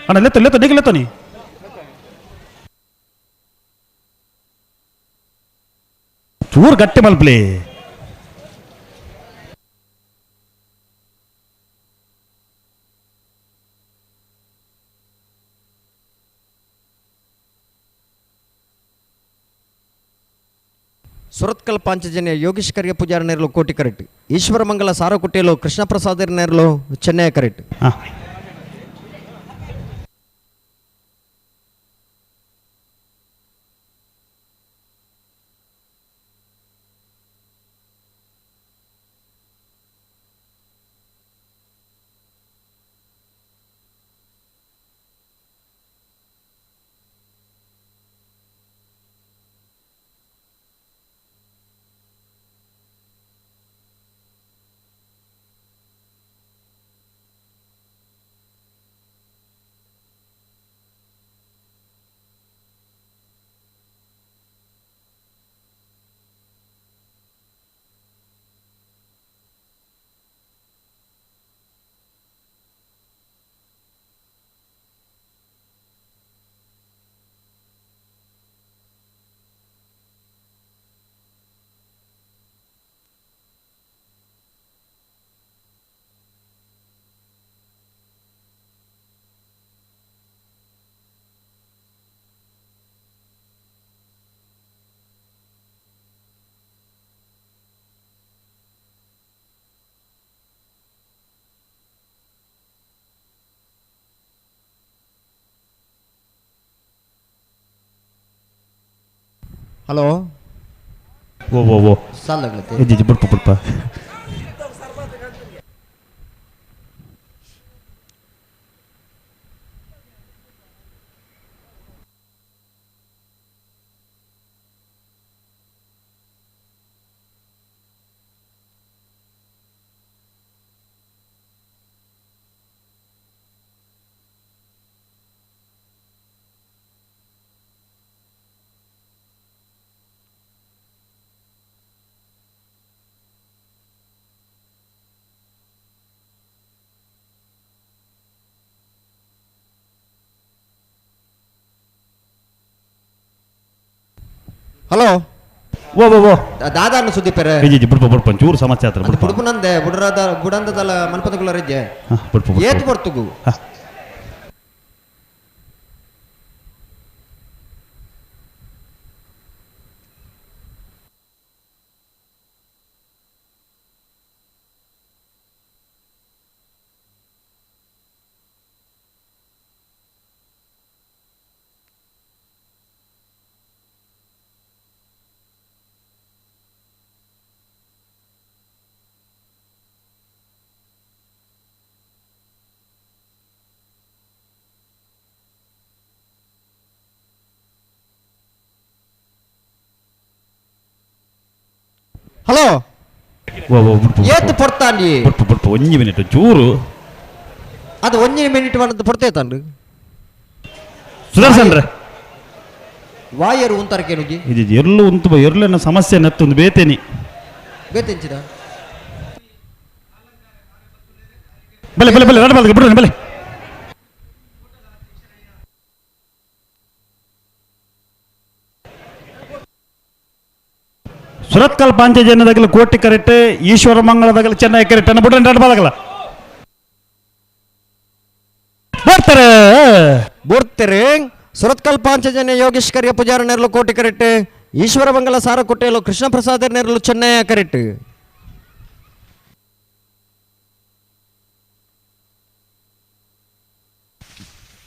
ಅಣ್ಣ ಲೆತ್ತ ಲೆತ್ತ ನೀಗ ಲೆತ್ತ ನೀ ಚೂರು ಗಟ್ಟಿ ಮಲ್ಪಲಿ. ಸುರತ್ಕಲ್ ಪಾಂಚಜನ್ಯ ಯೋಗೇಶ್ ಕರ್ಯ ಪೂಜಾರಿ ನೇರಲು ಕೋಟಿ ಕರೆಕ್ಟ್, ಈಶ್ವರಮಂಗಲ ಸಾರಕುಟ್ಟೆಲು ಕೃಷ್ಣಪ್ರಸಾದ್ ನೇರಲು ಚೆನ್ನೈ ಕರೆಕ್ಟ್. ಹಲೋ ಓ ಓ ಓ ಸಾಲಾಗ್ಲತ್ತೆ ಜಿ ಬುಡ್ಪ ಬುಡ್ಪ. ಹಲೋ ಓ ಓ ಓ ದಾದಾನ ಸುದ್ದಿ ಪೆರೆ ಜಿ ಜಿ ಬುಡ್ಪ ಬುಡ್ಪ ಚೂರು ಸಮಸ್ಯೆ ಆತ್ರ ಬುಡ್ಪ ಬುಡ್ಪುನಂದೆ ಬುಡರಾದ ಬುಡಂದದಲ್ಲ ಮನ್ಪದಗುಲ ರಜ್ಜೆ ಬುಡ್ಪ ಏತ್ ಬರ್ತುಗು. ಹಲೋ ಏತ್ ಪೊರ್ತಾಂಡಿ ಬುಡ್ಪ ಬುಡ್ಪ ಒಂಜಿ ಮಿನಿಟ್ ಚೂರು ಅದು ಒಂಜಿ ಮಿನಿಟ್ ಬಂದು ಪೊರ್ತೇತಾಂಡು ಸುದರ್ಶನ್ ರೇ ವಾಯರು ಉಂತಾರಕೇನುಜಿ ಇದು ಎರ್ಲು ಉಂತು ಎರ್ಲೆನ ಸಮಸ್ಯೆ ನತ್ತೊಂದು ಬೇತೇನಿ ಬೇತೆಂಚಿದ ಬಲೆ ಬಲೆ ಬಲೆ ರಡ ಬಲೆ ಬಿಡ್ರಿ ಬಲೆ. ಸುರತ್ಕಲ್ ಪಾಂಚಜನ್ಯದಾಗಲ ಕೋಟಿ ಕರೆಕ್ಟ್, ಈಶ್ವರ ಮಂಗಳದಾಗಲ ಚೆನ್ನೈ ಕರೆಕ್ಟ್ ಅನ್ನ ಬಿಡ್ರಿ ರಡ ಬದಗಲ ಬರ್ತಾರೆ ಬರ್ತಾರೆ. ಸುರತ್ಕಲ್ ಪಾಂಚಜನ್ಯ ಯೋಗೇಶ್ ಕರಿಯ ಪೂಜಾರಿ ನೆರಳು ಕೋಟಿ ಕರೆಕ್ಟ್, ಈಶ್ವರ ಮಂಗಲ ಸಾರಕುಟ್ಟೆಲು ಕೃಷ್ಣ ಪ್ರಸಾದ ನೆರಳು ಚೆನ್ನೈ ಕರೆಕ್ಟ್.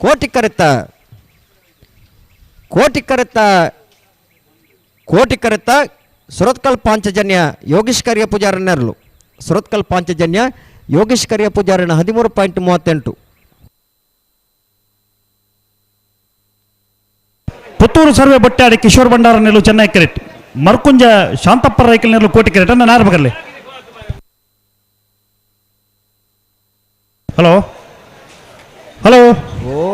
ಕೋಟಿ ಕರೆತ್ತ ಕೋಟಿ ಕರೆತ್ತ ಕೋಟಿ ಕರೆತ್ತ ಸುರತ್ಕಲ್ ಪಾಂಚಜನ್ಯ ಯೋಗೇಶ್ ಕರಿಯ ಪೂಜಾರಿ ನೆರಳು ಸುರತ್ಕಲ್ ಪಾಂಚಜನ್ಯ ಯೋಗೇಶ್ ಕರಿಯ ಪೂಜಾರಿನ 13.38. ಪುತ್ತೂರು ಸರ್ವೆ ಬಟ್ಟಾಡಿ ಕಿಶೋರ್ ಭಂಡಾರ ನೆರಳು ಚೆನ್ನೈ ಕರೆಕ್ಟ್, ಮರ್ಕುಂಜ ಶಾಂತಪ್ಪ ರೈಕಲ್ ನೆರಳು ಕೋಟಿ ಕರೆಕ್ಟ್ ಅನ್ನ ನಾರ್ಬಗಲ್ಲಿ. ಹಲೋ ಹಲೋ ಓ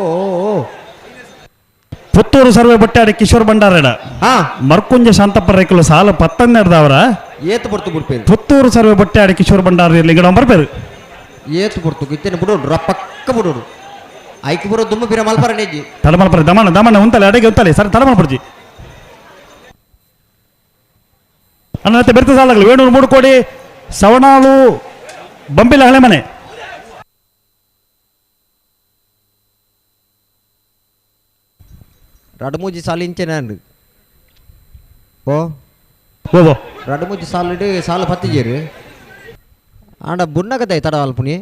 Puttur ಸರ್ವೆ ಬಟ್ಟಾಡಿ ಕಿಶೋರ್ ಭಂಡಾರಡ ಮರ್ಕುಂಜ ಶಾಂತಪ್ಪ ರೈಕುಲು ಸಾಲ ಪತ್ತನ್ನೆಡ್ದವರ ಏತು ಪೊರ್ತು ಬುಡ್ಪೇರು ಪುತ್ತೂರು ಸರ್ವೆ ಬಟ್ಟಾಡಿ ಕಿಶೋರ್ ಭಂಡಾರ ಲಿಂಗಡ ಬರ್ಪೇರು ಏತು ಪೊರ್ತು ಇತ್ತೇನೆ ಬುಡೋಡು ರಪ್ಪಕ್ಕ ಬುಡೋಡು ಐಕ್ ಬರೋ ದುಮ್ಮ ಬಿರ ಮಲ್ಪರ ನೇಜಿ ತಡಮಲ್ಪರ ದಮನ ದಮನ ಉಂತಲೆ ಅಡಿಗೆ ಉಂತಲೆ ಸರ್ ತಡಮಲ್ಪರ್ಜಿ ಅಣ್ಣ ಮತ್ತೆ ಬೆರ್ತ ಸಾಲಾಗಲಿ ವೇಣೂರು 3 ಕೋಡಿ ಸವಣಾಳು ಬಂಬಿಲ ಹಳೆ ಮನೆ ರಡಮೂಜಿ ಸಾಲು ಇಂಚೆನಾಂಡು ಓ ಓ ರಡಮೂಜಿ ಸಾಲು ಸಾಲು ಪತ್ತಿಜೇರು ಆಂಡ ಬುನ್ನಗದೈ ತಡವಲ್ಪುನಿ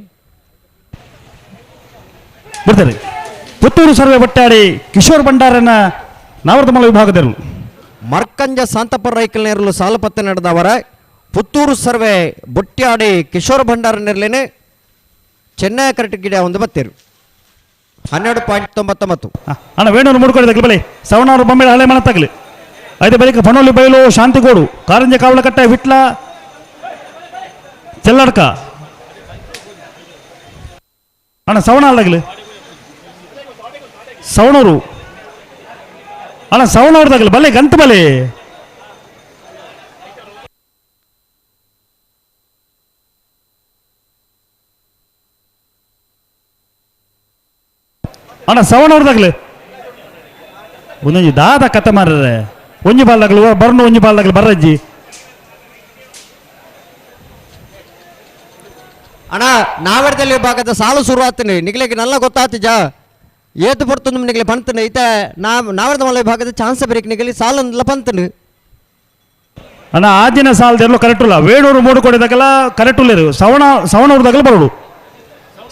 ಬರ್ತಾರೆ ಪುತ್ತೂರು ಸರ್ವೆ ಬಟ್ಟಾಡಿ ಕಿಶೋರ್ ಭಂಡಾರನ ನಾವರ್ದಮಲ ವಿಭಾಗದರು ಮರ್ಕಂಜ ಶಾಂತಪ್ಪ ರೈಕಲ್ ನೇರಲು ಸಾಲು ಪತ್ತೆ ನಡೆದವರ ಪುತ್ತೂರು ಸರ್ವೆ ಬುಟ್ಟ್ಯಾಡಿ ಕಿಶೋರ್ ಭಂಡಾರ ನೇರಲೇನೆ ಚೆನ್ನೈ ಕರೆಕ್ಟ್ ಗಿಡ ಒಂದು ಬತ್ತೇರು 12.99. ಅಣ್ಣ ವೇಣೂರು 3 ಕೋಡಿ ತಗಲಿ ಬಳಿ ಸವಣಾರು ಬೊಂಬೆ ಹಳೆ ಮನೆ ತಗಲಿ ಐದು ಬಳಿಕ ಪಣೋಲಿ ಬೈಲು ಶಾಂತಿಗೋಡು ಕಾರಂಜ ಕಾವಲಕಟ್ಟೆ ವಿಟ್ಲ ಚೆಲ್ಲಡ್ಕ ಅಣ್ಣ ಸವಣಾಲ್ ತಗಲಿ ಸವಣೂರು ಅಣ್ಣ ಸವಣೂರು ತಗಲಿ ಬಲೆ ಗಂತ ಬಲೆ ಅಣ್ಣ ಸವಣೂರು ತಗಲಿ ಒಂದೊಂಜಿ ದಾದ ಕತೆ ಮಾರ್ರೆ ಒಂಜಿ ಬಾಲ್ದಾಗಲು ಬರ್ನು ಒಂಜಿ ಬಾಲ್ದಾಗಲು ಬರ್ರಜ್ಜಿ ಅಣ್ಣ ನಾವೆಡದಲ್ಲಿ ಭಾಗದ ಸಾಲು ಶುರು ಆಗ್ತೀನಿ ನಿಗ್ಲಿಕ್ಕೆ ನಲ್ಲ ಗೊತ್ತಾಗ್ತಿ ಜಾ ಏತು ಪೊರ್ತು ನಿಗ್ಲಿ ಪಂತನು ಐತೆ ನಾವೆರದ ಮಲೆ ಭಾಗದ ಚಾನ್ಸ್ ಬ್ರೇಕ್ ನಿಗಲಿ ಸಾಲೊಂದಲ್ಲ ಪಂತನು ಅಣ್ಣ ಆ ದಿನ ಸಾಲದೆಲ್ಲೂ ಕರೆಕ್ಟ್ ಇಲ್ಲ ವೇಣೂರು 3 ಕೋಡಿ ತಗಲ ಕರೆಕ್ಟ್ ಇಲ್ಲ ಸವಣೂರು ತಗಲ ಬರೋಡು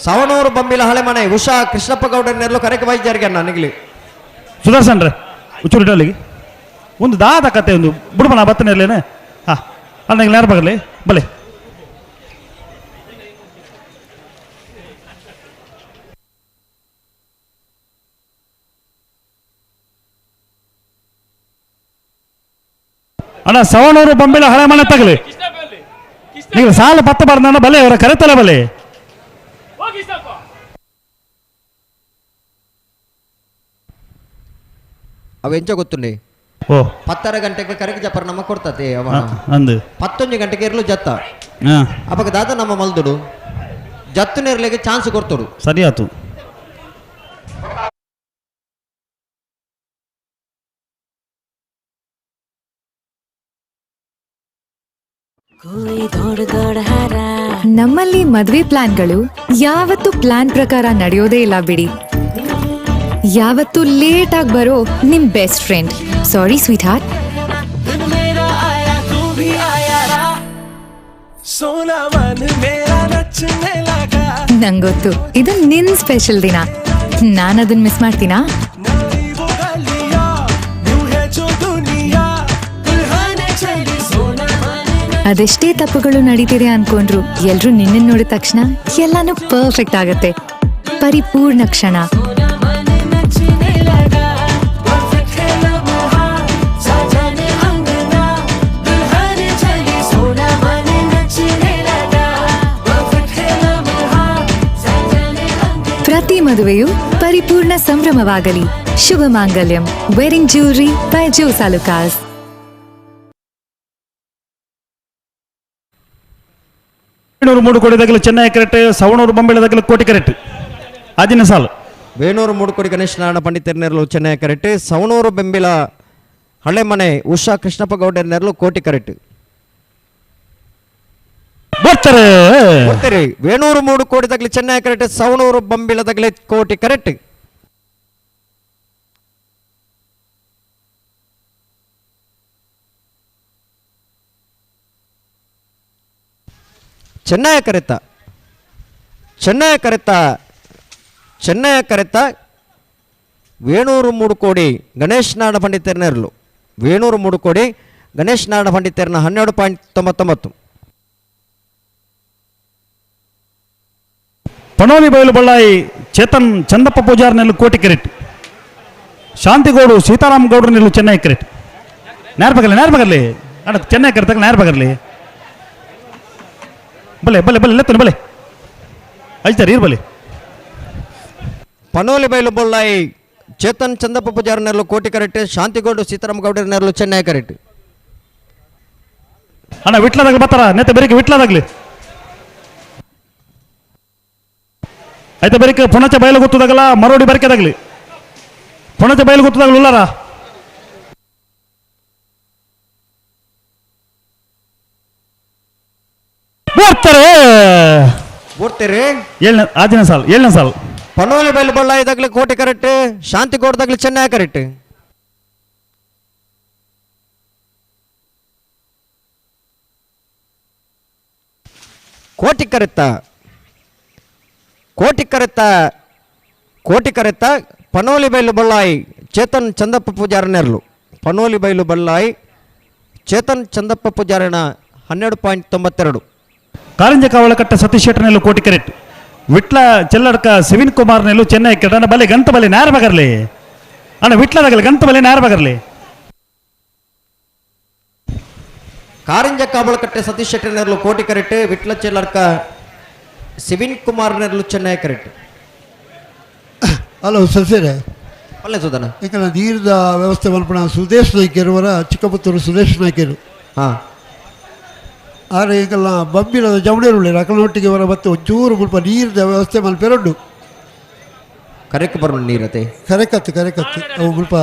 ಸವಣೂರು ಬಂಬಿಲ ಹಳೆ ಮನೆ ಉಷಾ ಕೃಷ್ಣಪ್ಪ ಗೌಡರನ್ನೆಲ್ಲೂ ಕರೆಕ್ ಬೈಜಾರಿಗೆ ಅಣ್ಣ ನಿಗ್ಲಿ ಸುದರ್ಶನ್ ರೇ ಉಚ್ಚೂರು ಇಡಲಿಗೆ ಒಂದು ದಾದ ಕತೆ ಒಂದು ಬುಡಬಣ ಬತ್ತನೆ ಇರಲೇನೆ ಹಾಂ ಅಣ್ಣ ನಿಂಗೆ ನೇರ ಬರಲಿ ಬಲೆ ಅಣ್ಣ ಸವಣೂರು ಬೊಂಬೆಲ ಹಳೆ ಮನೆ ತಗಲಿ ನೀವು ಸಾಲ ಪತ್ತ ಬಾರ್ದ ಬಲೆ ಅವರ ಕರೆತಲೆ ಬಲೆ ಅವೆಂಚ ಗೊತ್ತುಂಡಿ ಓ 10:30 ಗಂಟೆಗೆ ಕರೆಗೆ ಜಪರ್ ನಮ್ಮ ಕೊಡ್ತತೆ ಅವ ಅಂದು 11 ಗಂಟೆಗೆ ಇರಲು ಜತ್ತ ಅವಾಗ ದಾದ ನಮ್ಮ ಮಲ್ದುಡು ಜತ್ತು ನೇರ್ಲಿಗೆ ಚಾನ್ಸ್ ಕೊಡ್ತೋಡು ಸರಿ ಆತು ನಮ್ಮಲ್ಲಿ ಮದುವೆ ಪ್ಲಾನ್ಗಳು ಯಾವತ್ತೂ ಪ್ಲಾನ್ ಪ್ರಕಾರ ನಡೆಯೋದೇ ಇಲ್ಲ ಬಿಡಿ. ಯಾವತ್ತೂ ಲೇಟ್ ಆಗಿ ಬರೋ ನಿಮ್ best friend. Sorry sweetheart. ನಂಗೊತ್ತು ಇದು ನಿನ್ ಸ್ಪೆಷಲ್ ದಿನ. ನಾನು ಅದನ್ನ ಮಿಸ್ ಮಾಡ್ತೀನಾ? ಅದೆಷ್ಟೇ ತಪ್ಪುಗಳು ನಡೀತಿದೆ ಅನ್ಕೊಂಡ್ರು ಎಲ್ರೂ ನಿನ್ನ ನೋಡಿದ ತಕ್ಷಣ ಎಲ್ಲಾನು ಪರ್ಫೆಕ್ಟ್ ಆಗತ್ತೆ. ಪರಿಪೂರ್ಣ ಕ್ಷಣ. ಪ್ರತಿ ಮದುವೆಯು ಪರಿಪೂರ್ಣ ಸಂಭ್ರಮವಾಗಲಿ. ಶುಭ ಮಾಂಗಲ್ಯಂ. Wedding jewellery by Jos Alukkas. 3 Koti ತಗಲು ಚೆನ್ನೈ ಕರೆಕ್ಟ್, 700 ಬೊಂಬೆ ತಗಲು ಕೋಟಿ ಕರೆಕ್ಟ್. ಆದಿನ ಸಾಲು ವೇಣೂರು 3 ಕೋಟಿ ಗಣೇಶ್ ನಾರಾಯಣ ಪಂಡಿತರ ನೆರಳು ಚೆನ್ನೈ ಕರೆಕ್ಟ್, 700 ಬೆಂಬಿಲ ಹಳೆಮನೆ ಉಷಾ ಕೃಷ್ಣಪ್ಪ ಗೌಡರ ನೆರಳು ಕೋಟಿ ಕರೆಕ್ಟ್. ಬರ್ತಾರೆ ಬರ್ತಾರೆ. ವೇಣೂರು 3 ಕೋಟಿ ತಗಲಿ ಚೆನ್ನೈ ಕರೆಕ್ಟ್, 700 ಬಂಬಿಲ ತಗಲಿ ಕೋಟಿ ಕರೆಕ್ಟ್. ಚೆನ್ನೈ ಕರೆತ ಚೆನ್ನೈ ಕರೆತ ಚೆನ್ನೈ ಕರೆತ ವೇಣೂರು 3 ಕೋಟಿ ಗಣೇಶ್ ನಾಡ ಪಂಡಿತರ ನೆರಳು. ವೇಣೂರು 3 ಕೋಟಿ ಗಣೇಶ್ ನಾಡ ಪಂಡಿತರನ 12.99. ಪಣೋಲಿ ಬಯಲು ಬಳ್ಳಾಯಿ ಚೇತನ್ ಚಂದಪ್ಪ ಪೂಜಾರ್ ನೆಲ್ಲು ಕೋಟಿ ಕ್ರೆಟ್, ಶಾಂತಿಗೌಡು ಸೀತಾರಾಮ್ ಗೌಡ್ರ ನೆಲ್ಲು ಚೆನ್ನೈ ಕ್ರೆಟ್. ನೇರ ಬಗರ್ಲಿ ಅಣ್ಣ, ಚೆನ್ನೈ ಕರೆತಾಗ ನೇರ ಬಗರ್ಲಿ. ಬಲೆ ಬಲೆ ಬಲೆ ಲೆತ್ತನೆ ಬಲೆ ಅಜ್ತಾರೆ ಇರ್ ಬಲೆ. ಪಣೋಲಿ ಬಯಲು ಬೊಳ್ಳಾಯಿ Chetan Chandappa Pujara ನೆರಳು ಕೋಟಿ ಕರೆಕ್ಟ್ ಶಾಂತಿಗೌಡ ಸೀತಾರಾಮ ಗೌಡರ ನೆರಳು ಚೆನ್ನೈ ಕರೆಕ್ಟ್. ಅಣ್ಣ ವಿಟ್ಲದಾಗ್ಲಿ ಬರ್ತಾರ ನೆತ್ತ ಬೆರಿಕೆ ವಿಟ್ಲದಾಗ್ಲಿ ಆಯ್ತಾ ಬೆರಿಕೆ ಪುಣಚ ಬಯಲು ಗೊತ್ತದಾಗಲ್ಲ ಮರೋಡಿ ಬೆರಕೆದಾಗ್ಲಿ ಪುಣಚ ಬಯಲು ಗೊತ್ತದಾಗಲಿ ಉಲ್ಲಾರ ಬರ್ತಾರೆ ಬರ್ತಾರೆ ಆದಿನ ಸಾಲ್ ಏಳನೇ ಸಾಲ್ ಪನೋಲಿ ಬಯಲು ಬಳ್ಳಾಯಿದಾಗ್ಲಿ ಕೋಟೆ ಕರೆಕ್ಟ್ ಶಾಂತಿಗೌಡದಾಗ್ಲಿ ಚೆನ್ನೈ ಕರೆಕ್ಟ್. ಕೋಟಿ ಕರೆತ್ತ ಕೋಟಿ ಕರೆತ್ತ ಕೋಟಿ ಕರೆತ್ತ ಪನೋಲಿ ಬೈಲು ಬಳ್ಳಾಯಿ ಚೇತನ್ ಚಂದಪ್ಪ ಪೂಜಾರ ನೆರಳು ಪನೋಲಿ ಬೈಲು ಬಳ್ಳಾಯಿ ಚೇತನ್ ಚಂದಪ್ಪ ಪೂಜಾರನ 12.92. ಕಾರಂಜ ಕಾವಲಕಟ್ಟ ಸತೀಶ್ ಶೆಟ್ಟರ್ನೆಲ್ಲು ಕೋಟಿ ಕರೆಕ್ಟ್ ವಿಟ್ಲ ಚೆಲ್ಲಡ್ಕ ಸಿವಿನ್ ಕುಮಾರ್ ನೆಲ್ಲು ಚೆನ್ನೈ ಕರೆಕ್ಟ್. ಬಲೆ ಗಂತ ಬಲೆ ನೇರ ಬಗರ್ಲಿ ಅಣ್ಣ ವಿಟ್ಲದಾಗಲಿ ಗಂತ ಬಲೆ ನೇರ ಬಗರ್ಲಿ. ಕಾರಂಜ ಕಾವಲಕಟ್ಟೆ ಸತೀಶ್ ಶೆಟ್ಟರ್ ನೆರಳು ಕೋಟಿ ಕರೆಕ್ಟ್ ವಿಟ್ಲ ಚೆಲ್ಲಡ್ಕ ಸಿವಿನ್ ಕುಮಾರ್ ನೆರಳು ಚೆನ್ನೈ ಕರೆಕ್ಟ್. ಹಲೋ ಸಸ್ಯರೇ ಅಲ್ಲೇ ಸುಧಾನ ಯಾಕಂದ್ರೆ ನೀರಿನ ವ್ಯವಸ್ಥೆ ಮಲ್ಪಣ ಸುದೇಶ್ ನಾಯ್ಕರು ಚಿಕ್ಕಪುತ್ತೂರು ಸುದೇಶ್ ನಾಯ್ಕರು ಹಾಂ ಆದರೆ ಈಗೆಲ್ಲ ಬಂಬಿಲದ ಜವಳಿರುಳ್ಳಿ ಅಕಲೊಟ್ಟಿಗೆ ಅವರ ಮತ್ತು ಒಂಚೂರು ಮುಲ್ಪ ನೀರಿನ ವ್ಯವಸ್ಥೆ ಮಲ್ಪೆರಡು ಕರೆಕ್ಟ್ ಬರೋಣ ನೀರತೆ ಕರೆಕತ್ತು ಕರೆಕತ್ತು ಅವು ಮುಲ್ಪ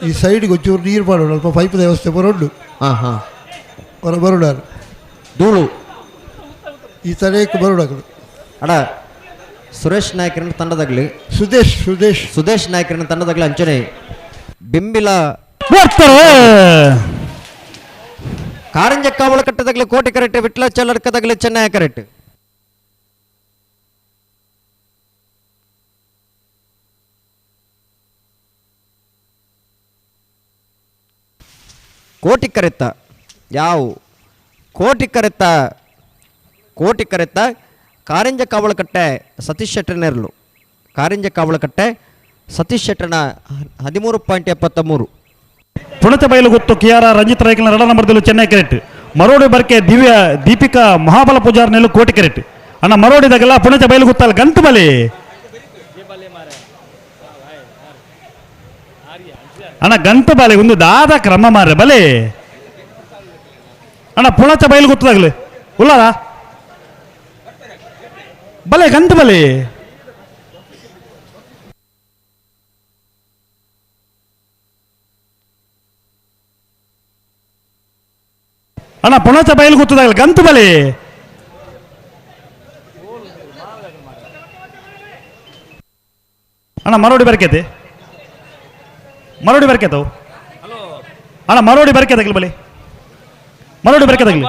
ಈ ಸೈಡ್ಗೆ ಒಂಚೂರು ನೀರು ಮಾಡೋಣ ಅಲ್ಪ ಪೈಪ್ದ ವ್ಯವಸ್ಥೆ ಬರೋಂಡು ಹಾಂ ಹಾಂ ಹೊರ ಬರೋಡಾರು ಧೂಳು ಈ ತರೇಕ್ ಬರೋಡಾಗಲು ಅಡ ಸುರೇಶ್ ನಾಯ್ಕರನ್ನ ತಂಡದಾಗಲಿ ಸುದೇಶ್ ಸುದೇಶ್ ಸುದೇಶ್ ನಾಯ್ಕರನ್ನ ತಂಡದಾಗಲಿ ಅಂಚನೆ ಬಿಂಬಿಲ ಕಾರಂಜ ಕಾವಲಕಟ್ಟದಾಗಲಿ ಕೋಟೆ ಕರೆಕ್ಟ್ ವಿಟ್ಲ ಚಲ್ಲಡ್ಕದಾಗಲಿ ಚೆನ್ನೈ ಕರೆಕ್ಟ್. ಕೋಟಿ ಕರೆತ್ತ ಯಾವ ಕೋಟಿ ಕರೆತ್ತ ಕೋಟಿ ಕರೆತ್ತ ಕಾರಂಜ ಕಾವಲಕಟ್ಟೆ ಸತೀಶ್ ಶೆಟ್ಟರ್ ನೆರಳು ಕಾರಂಜ ಕಾವಲಕಟ್ಟೆ ಸತೀಶ್ ಶೆಟ್ಟರ್ನ 13.73. ಪುಣಚ ಬಯಲು ಗೊತ್ತು ಕಿಯಾರ ರಂಜಿತ್ ರೈಕಲ್ನ ರಡ ನಂಬರ್ದಲ್ಲೂ ಚೆನ್ನೈ ಕರೆಕ್ಟ್. ಮರೋಡಿ ಬರ್ಕೆ ದಿವ್ಯ ದೀಪಿಕಾ ಮಹಾಬಲ ಪೂಜಾರ್ ನೆಲ್ಲು ಕೋಟಿ ಕರೆಕ್ಟ್. ಅಣ್ಣ ಮರೋಡಿದಾಗೆಲ್ಲ ಪುಣಚ ಬಯಲು ಗೊತ್ತಲ್ಲ ಗಂತು ಬಲಿ ಅಣ್ಣ ಗಂತು ಬಲೆ ಒಂದು ದಾದ ಕ್ರಮ ಮಾರ್ರೆ ಬಲೆ ಅಣ್ಣ ಪುಣಚ ಬಯಲು ಗೊತ್ತದಾಗಲಿ ಉಲ್ಲಾರ ಬಲೆ ಗಂತು ಬಲೆ ಅಣ್ಣ ಪುಣಚ ಬಯಲು ಗೊತ್ತದಾಗಲಿ ಗಂತು ಬಲೆ ಅಣ್ಣ ಮರೋಡಿ ಬರ್ಕೈತಿ ಮರೋಡಿ ಬರ್ಕೇತವು ಅಣ್ಣ ಮರೋಡಿ ಬರ್ಕೇತಾಗಲಿ ಬಲಿ ಮರೋಡಿ ಬರ್ಕೇತಾಗಲಿ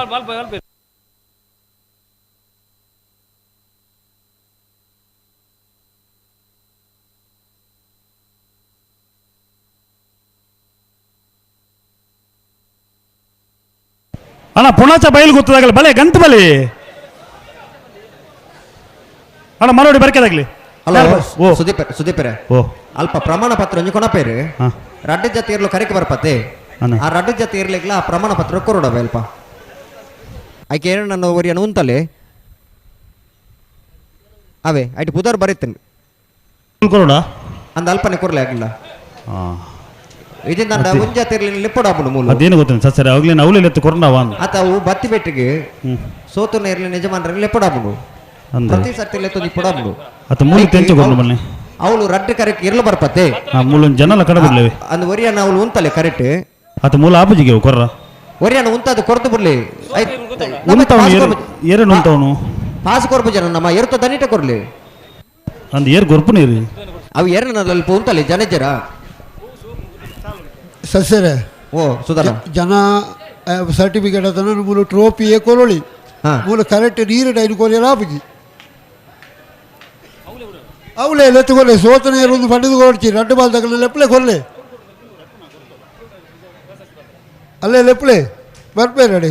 ಅಣ್ಣ ಪುಣಚ ಬಯಲು ಗೊತ್ತದಾಗಲಿ ಬಲೆ ಗಂತು ಬಲಿ ಅಣ್ಣ ಮರೋಡಿ ಬರ್ಕೇದಾಗ್ಲಿ. ಹಲೋ ಸುದೀಪ್ ಸುದೀಪರೇ ಓ ಅಲ್ಪ ಪ್ರಮಾಣ ಪತ್ರ ಒಂಜಿ ಕೊನಪೇರು ರಡ್ಡು ಜೊತೆ ಇರ್ಲು ಕರೆಕ್ ಬರ್ಪತೆ ಆ ರಡ್ಡು ಜೊತೆ ಇರ್ಲಿಕ್ಲ ಆ ಪ್ರಮಾಣ ಪತ್ರ ಕೊರಡವೆ ಅಲ್ಪ ಆಯ್ಕೆ ಏನು ನನ್ನ ಒರಿಯನು ಉಂತಲೆ ಅವೇ ಐಟ್ ಪುದರ್ ಬರೀತೀನಿ ಕೊರಡ ಅಂದ ಅಲ್ಪನೆ ಕೊರಲೆ ಆಗಿಲ್ಲ ಇದರಿಂದ ಒಂಜಾತಿ ಇರ್ಲಿ ಲಿಪ್ಪಡಾಪುಂಡು ಮೂಲ ಅದೇನು ಗೊತ್ತಿಲ್ಲ ಸರ್ ಅವಾಗಲೇ ಅವಳು ಎತ್ತು ಕೊರಡವ ಆತ ಅವು ಬತ್ತಿ ಬೆಟ್ಟಿಗೆ ಸೋತುನ ಇರ್ಲಿ ಯಜಮಾನರಲ್ಲಿ ಲೆಪ್ಪಡಾಪುಂಡು ಪ್ರತಿ ಸರ್ತಿ ಲೆತ್ತು ಲಿಪ್ಪಡಾಪುಂಡು ಅತ ಮೂಲ ತೆಂಚು ಕೊಂಡು ಬನ್ನಿ ಅವಳು ರಡ್ಡು ಕರೆಕ್ಟ್ ಇರ್ಲು ಬರ್ಪತೆ ಆ ಮೂಲ ಜನಲ ಕಡ ಬಿಡ್ಲೇವೆ ಅಂದ್ ಒರಿಯನ್ನ ಅವಳು ಉಂತಲೆ ಕರೆಕ್ಟ್ ಆತ ಮೂಲ ಆಪುಜಿಗೆ ಕೊರ್ರ ಒರಿಯನ್ನ ಉಂತದು ಕೊರ್ದು ಬಿಡ್ಲಿ ಉಂತವನು ಏರೇನು ಉಂತವನು ಪಾಸ್ ಕೊರ್ಪು ಜನ ನಮ್ಮ ಎರುತ ದನಿಟ ಕೊರ್ಲಿ ಅಂದ್ ಏರ್ ಗೊರ್ಪು ನೀರು ಅವು ಏರನ ಅಲ್ಪ ಉಂತಲೆ ಜನ ಜರ ಸಸ್ಯರೇ ಓ ಸುಧಾರ ಜನ ಸರ್ಟಿಫಿಕೇಟ್ ಅದನ್ನು ಮೂಲ ಟ್ರೋಫಿಯೇ ಕೊರೊಳಿ ಮೂಲ ಕರೆಕ್ಟ್ ನೀರು ಡೈನ್ ಕೊರಿಯಲ್ಲ ಆಪುಜಿ ಅವಳೇ ಲೆತ್ತುಕೊಲ್ಲೆ ಸೋತನೆ ಒಂದು ಪಡೆದು ಕೊಡ್ತಿ ರಡ್ಡು ಬಾಲ್ ತಗಲ ಲೆಪ್ಪಲೆ ಕೊಲ್ಲೆ ಅಲ್ಲೇ ಲೆಪ್ಪಲೆ ಬರ್ಬೇರೆ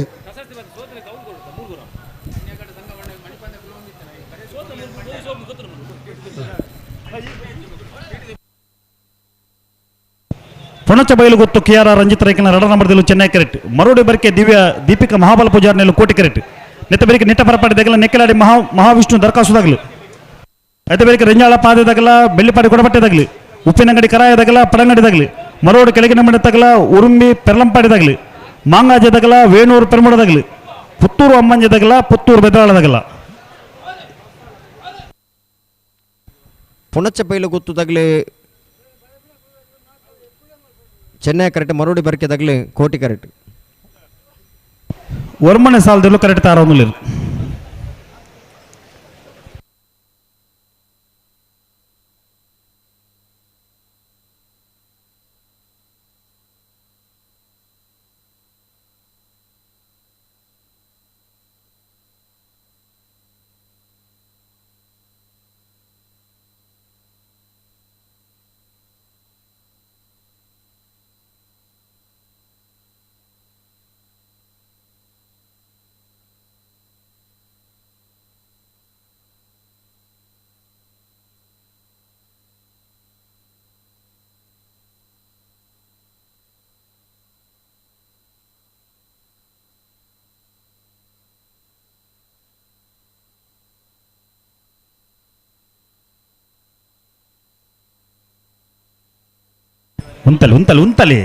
ಪುಣಚ ಬಯಲು ಗೊತ್ತು ಕೆ ಆರ್ ರಂಜಿತ್ ರೈಕನ ರಡ ನಂಬರ್ದಲ್ಲೂ ಚೆನ್ನೈ ಕರೆಕ್ಟ್. ಮರೋಡಿ ಬರಿಕೆ ದಿವ್ಯ ದೀಪಿಕಾ ಮಹಾಬಲ ಪೂಜಾರ್ ನೆಲ್ಲು ಕೋಟಿ ಕರೆಕ್ಟ್. ನೆತ್ತ ಬೆರಿಕೆ ನಿಟ್ಟ ಪರಪಾಡಿ ದಗಲ ನೆಕ್ಕಲಾಡಿ ಮಹಾವಿಷ್ಣು ದರ್ಖಾಸುದಾಗಲು ಐತೆ ಬೆರಿಕೆ ರೆಂಜಾಳ ಪಾದೆದಾಗಲ ಬೆಳ್ಳಿಪಾಡಿ ಕೊಡಬಟ್ಟೆದಾಗಲಿ ಉಪ್ಪಿನಂಗಡಿ ಕರಾಯದಗಲ ಪಡಂಗಡಿದಾಗಲಿ ಮರೋಡು ಕೆಳಗಿನ ಮನೆ ಉರುಂಬಿ ಪೆರ್ಲಂಪಾಡಿದಾಗಲಿ ಮಾಂಗಾಜದಗಲ ವೇಣೂರು ಪೆರ್ಮಡದಾಗಲಿ ಪುತ್ತೂರು ಅಮ್ಮಂಜದಗಲ ಪುತ್ತೂರು ಬೆದರಾಳದಾಗಲ. ಪುಣಚ ಪೈಲು ಗುತ್ತುದಾಗಲಿ ಚೆನ್ನೈ ಕರೆಕ್ಟ್ ಮರೋಡಿ ಬರ್ಕೆದಾಗಲಿ ಕೋಟಿ ಕರೆಕ್ಟ್ ಒರ್ಮನೆ ಸಾಲದಲ್ಲೂ ಕರೆಕ್ಟ್ ತಾರೊಂದು. ಉಂತಲಿ ಉಂತಲಿ ಉಂತಲಿ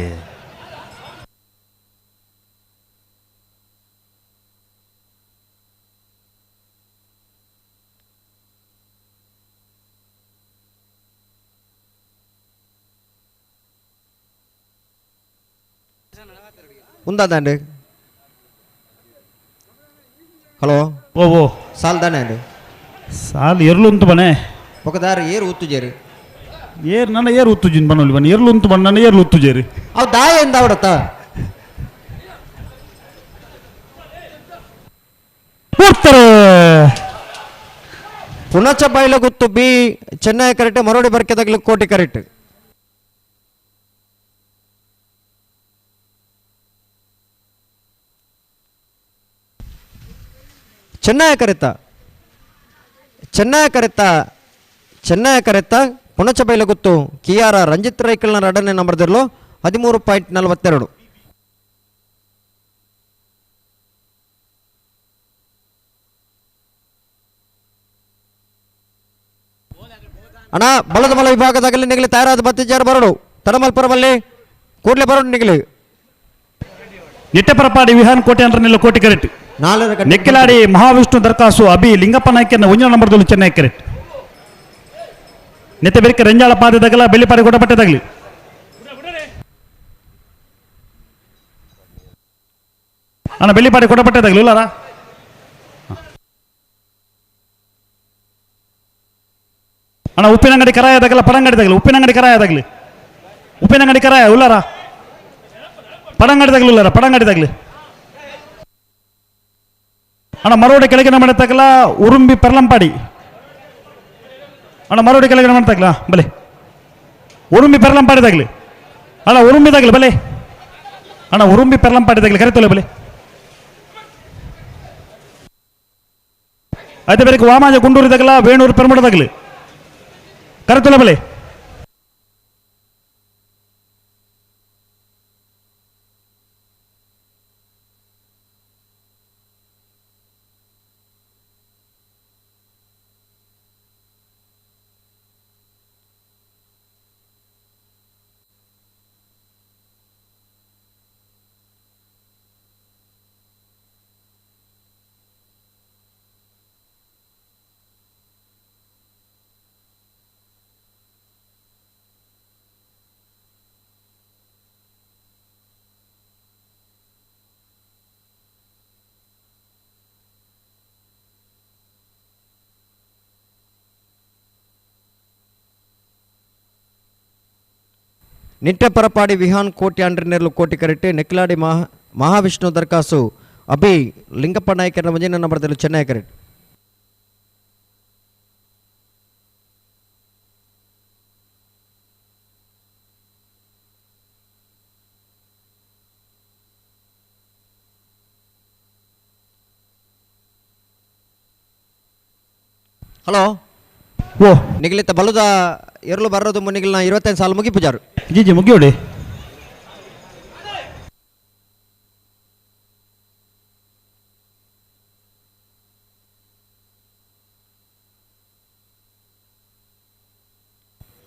ఉందా ಹಲೋ ಓ ಓ ಸಾಲ್ ದಾನೆ ಸಾಲ್ ಎರ್ಲು ಉಂತು ಬನೆ ఒకದಾರ ಏರು ಉತ್ತುಜೇರು ಏರ್ ನನ್ನ ಏರು ಉತ್ತುಜಿನ್ ಬನ್ನೊಲಿ ಬನ್ನಿ ಎರ್ಲು ಉಂತು ಬಣ್ಣ ನನ್ನ ಏರ್ಲು ಉತ್ತುಜೇರು ಅವು ದಾಯ ಎಂದ ಅವಡತ್ತ ಉತ್ತರ ಪುಣಚ ಬೈಲ ಗುತ್ತು ಬಿ ಚೆನ್ನೈ ಕರೆಕ್ಟ್ ಮರೋಡಿ ಬರ್ಕೆದಾಗಲಿ ಕೋಟಿ ಕರೆಕ್ಟ್. ಚೆನ್ನೈ ಕರೆತ ಚೆನ್ನೈ ಕರೆತ ಚೆನ್ನೈ ಕರೆತ ಪುಣಚ ಬೈಲಗುತ್ತು ಕಿಯಾರ ರಂಜಿತ್ ರೈಕಲ್ನ ಎರಡನೇ ನಂಬರ್ದಿರಲು 13.42. ಅಣ್ಣ ಬಲದ ಮಲ ವಿಭಾಗದಾಗಲಿ ನಿಗಲಿ ತಯಾರಾದ ಬತ್ತಿಜಾರ ಬರಡು ತಡಮಲ್ಪುರಮಲ್ಲಿ ಕೂಡಲೇ ಬರಡು ನಿಗಲಿ ನಿಟ್ಟೆಪರಪಾಡಿ ವಿಹಾನ್ ಕೋಟೆ ಅಂದ್ರೆ ಕೋಟಿ ಕರೆಕ್ಟ್. ನೆಕ್ಕಿಲಾಡಿ ಮಹಾವಿಷ್ಣು ದರ್ಕಾಸು ಅಭಿ ಲಿಂಗಪ್ಪ ನಾಯ್ಕನ ಒಂಜನ ನಂಬರ್ದಲ್ಲಿ ಚೆನ್ನೈ ಕರೆಕ್ಟ್. ನೆತ್ತೆ ಬೆರಿಕೆ ರಂಜಾಳ ಪಾದದಾಗಲ ಬೆಳ್ಳಿಪಾಡಿ ಕೊಡಪಟ್ಟೆದಾಗಲಿ ಅಣ್ಣ ಬೆಳ್ಳಿಪಾಡಿ ಕೊಡಪಟ್ಟೆದಾಗಲಿ ಇಲ್ಲಾರ ಅಣ್ಣ ಉಪ್ಪಿನಂಗಡಿ ಕರಾಯದಾಗಲ ಪಡಂಗಡಿದಾಗಲಿ ಉಪ್ಪಿನಂಗಡಿ ಕರಾಯದಾಗಲಿ ಉಪ್ಪಿನಂಗಡಿ ಕರಾಯ ಉಲ್ಲಾರ ಪಡಂಗಡಿದಾಗಲಿ ಉಲ್ಲಾರ ಪಡಂಗಡಿದಾಗಲಿ ಅಣ್ಣ ಮರೋಡಿ ಕೆಳಗಿನ ಮನೆ ಉರುಂಬಿ ಪೆರ್ಲಂಪಾಡಿ ಅಣ್ಣ ಮರೋಡಿ ಕೆಳಗಿನ ಮನೆ ತಗಲ ಬಲೆ ಉರುಂಬಿ ಪೆರ್ಲಂಪಾಡಿದಾಗಲಿ ಅಣ್ಣ ಉರುಂಬಿದಾಗಲಿ ಬಲೆ ಅಣ್ಣ ಉರುಂಬಿ ಪೆರ್ಲಂಪಾಡಿದಾಗಲಿ ಕರಿತೋಲೆ ಬಲೆ ಆಯ್ತು ಬೇರೆ ವಾಮಾಜ ಗುಂಡೂರಿದಾಗಲ ವೇಣೂರು ಪೆರ್ಮಡದಾಗಲಿ ಕರಿತೋಲೆ ಬಲೆ. ನಿಟ್ಟೆಪರಪಾಡಿ ವಿಹಾನ್ ಕೋಟಿ ಅಂಡ್ರಿನೆರ್ಲು ಕೋಟಿ ಕರೆಕ್ಟ್. ನೆಕ್ಲಾಡಿ ಮಹಾವಿಷ್ಣು ದರ್ಕಾಸು ಅಭಿ ಲಿಂಗಪ್ಪ ನಾಯಕರ ಮುಂದಿನ ನಂಬರ್ದಲ್ಲಿ ಚೆನ್ನೈ ಕರೆಕ್ಟ್. ಹಲೋ ಓ ನಿಗಲಿತ ಬಲದ ಎರಲು ಬರೋದು ಮುನ್ನಿಗಿಲ್ನ 25 ಸಾಲ ಮುಗಿ ಪೂಜಾರು ಜಿ ಜಿ ಮುಗಿಯೋಡಿ.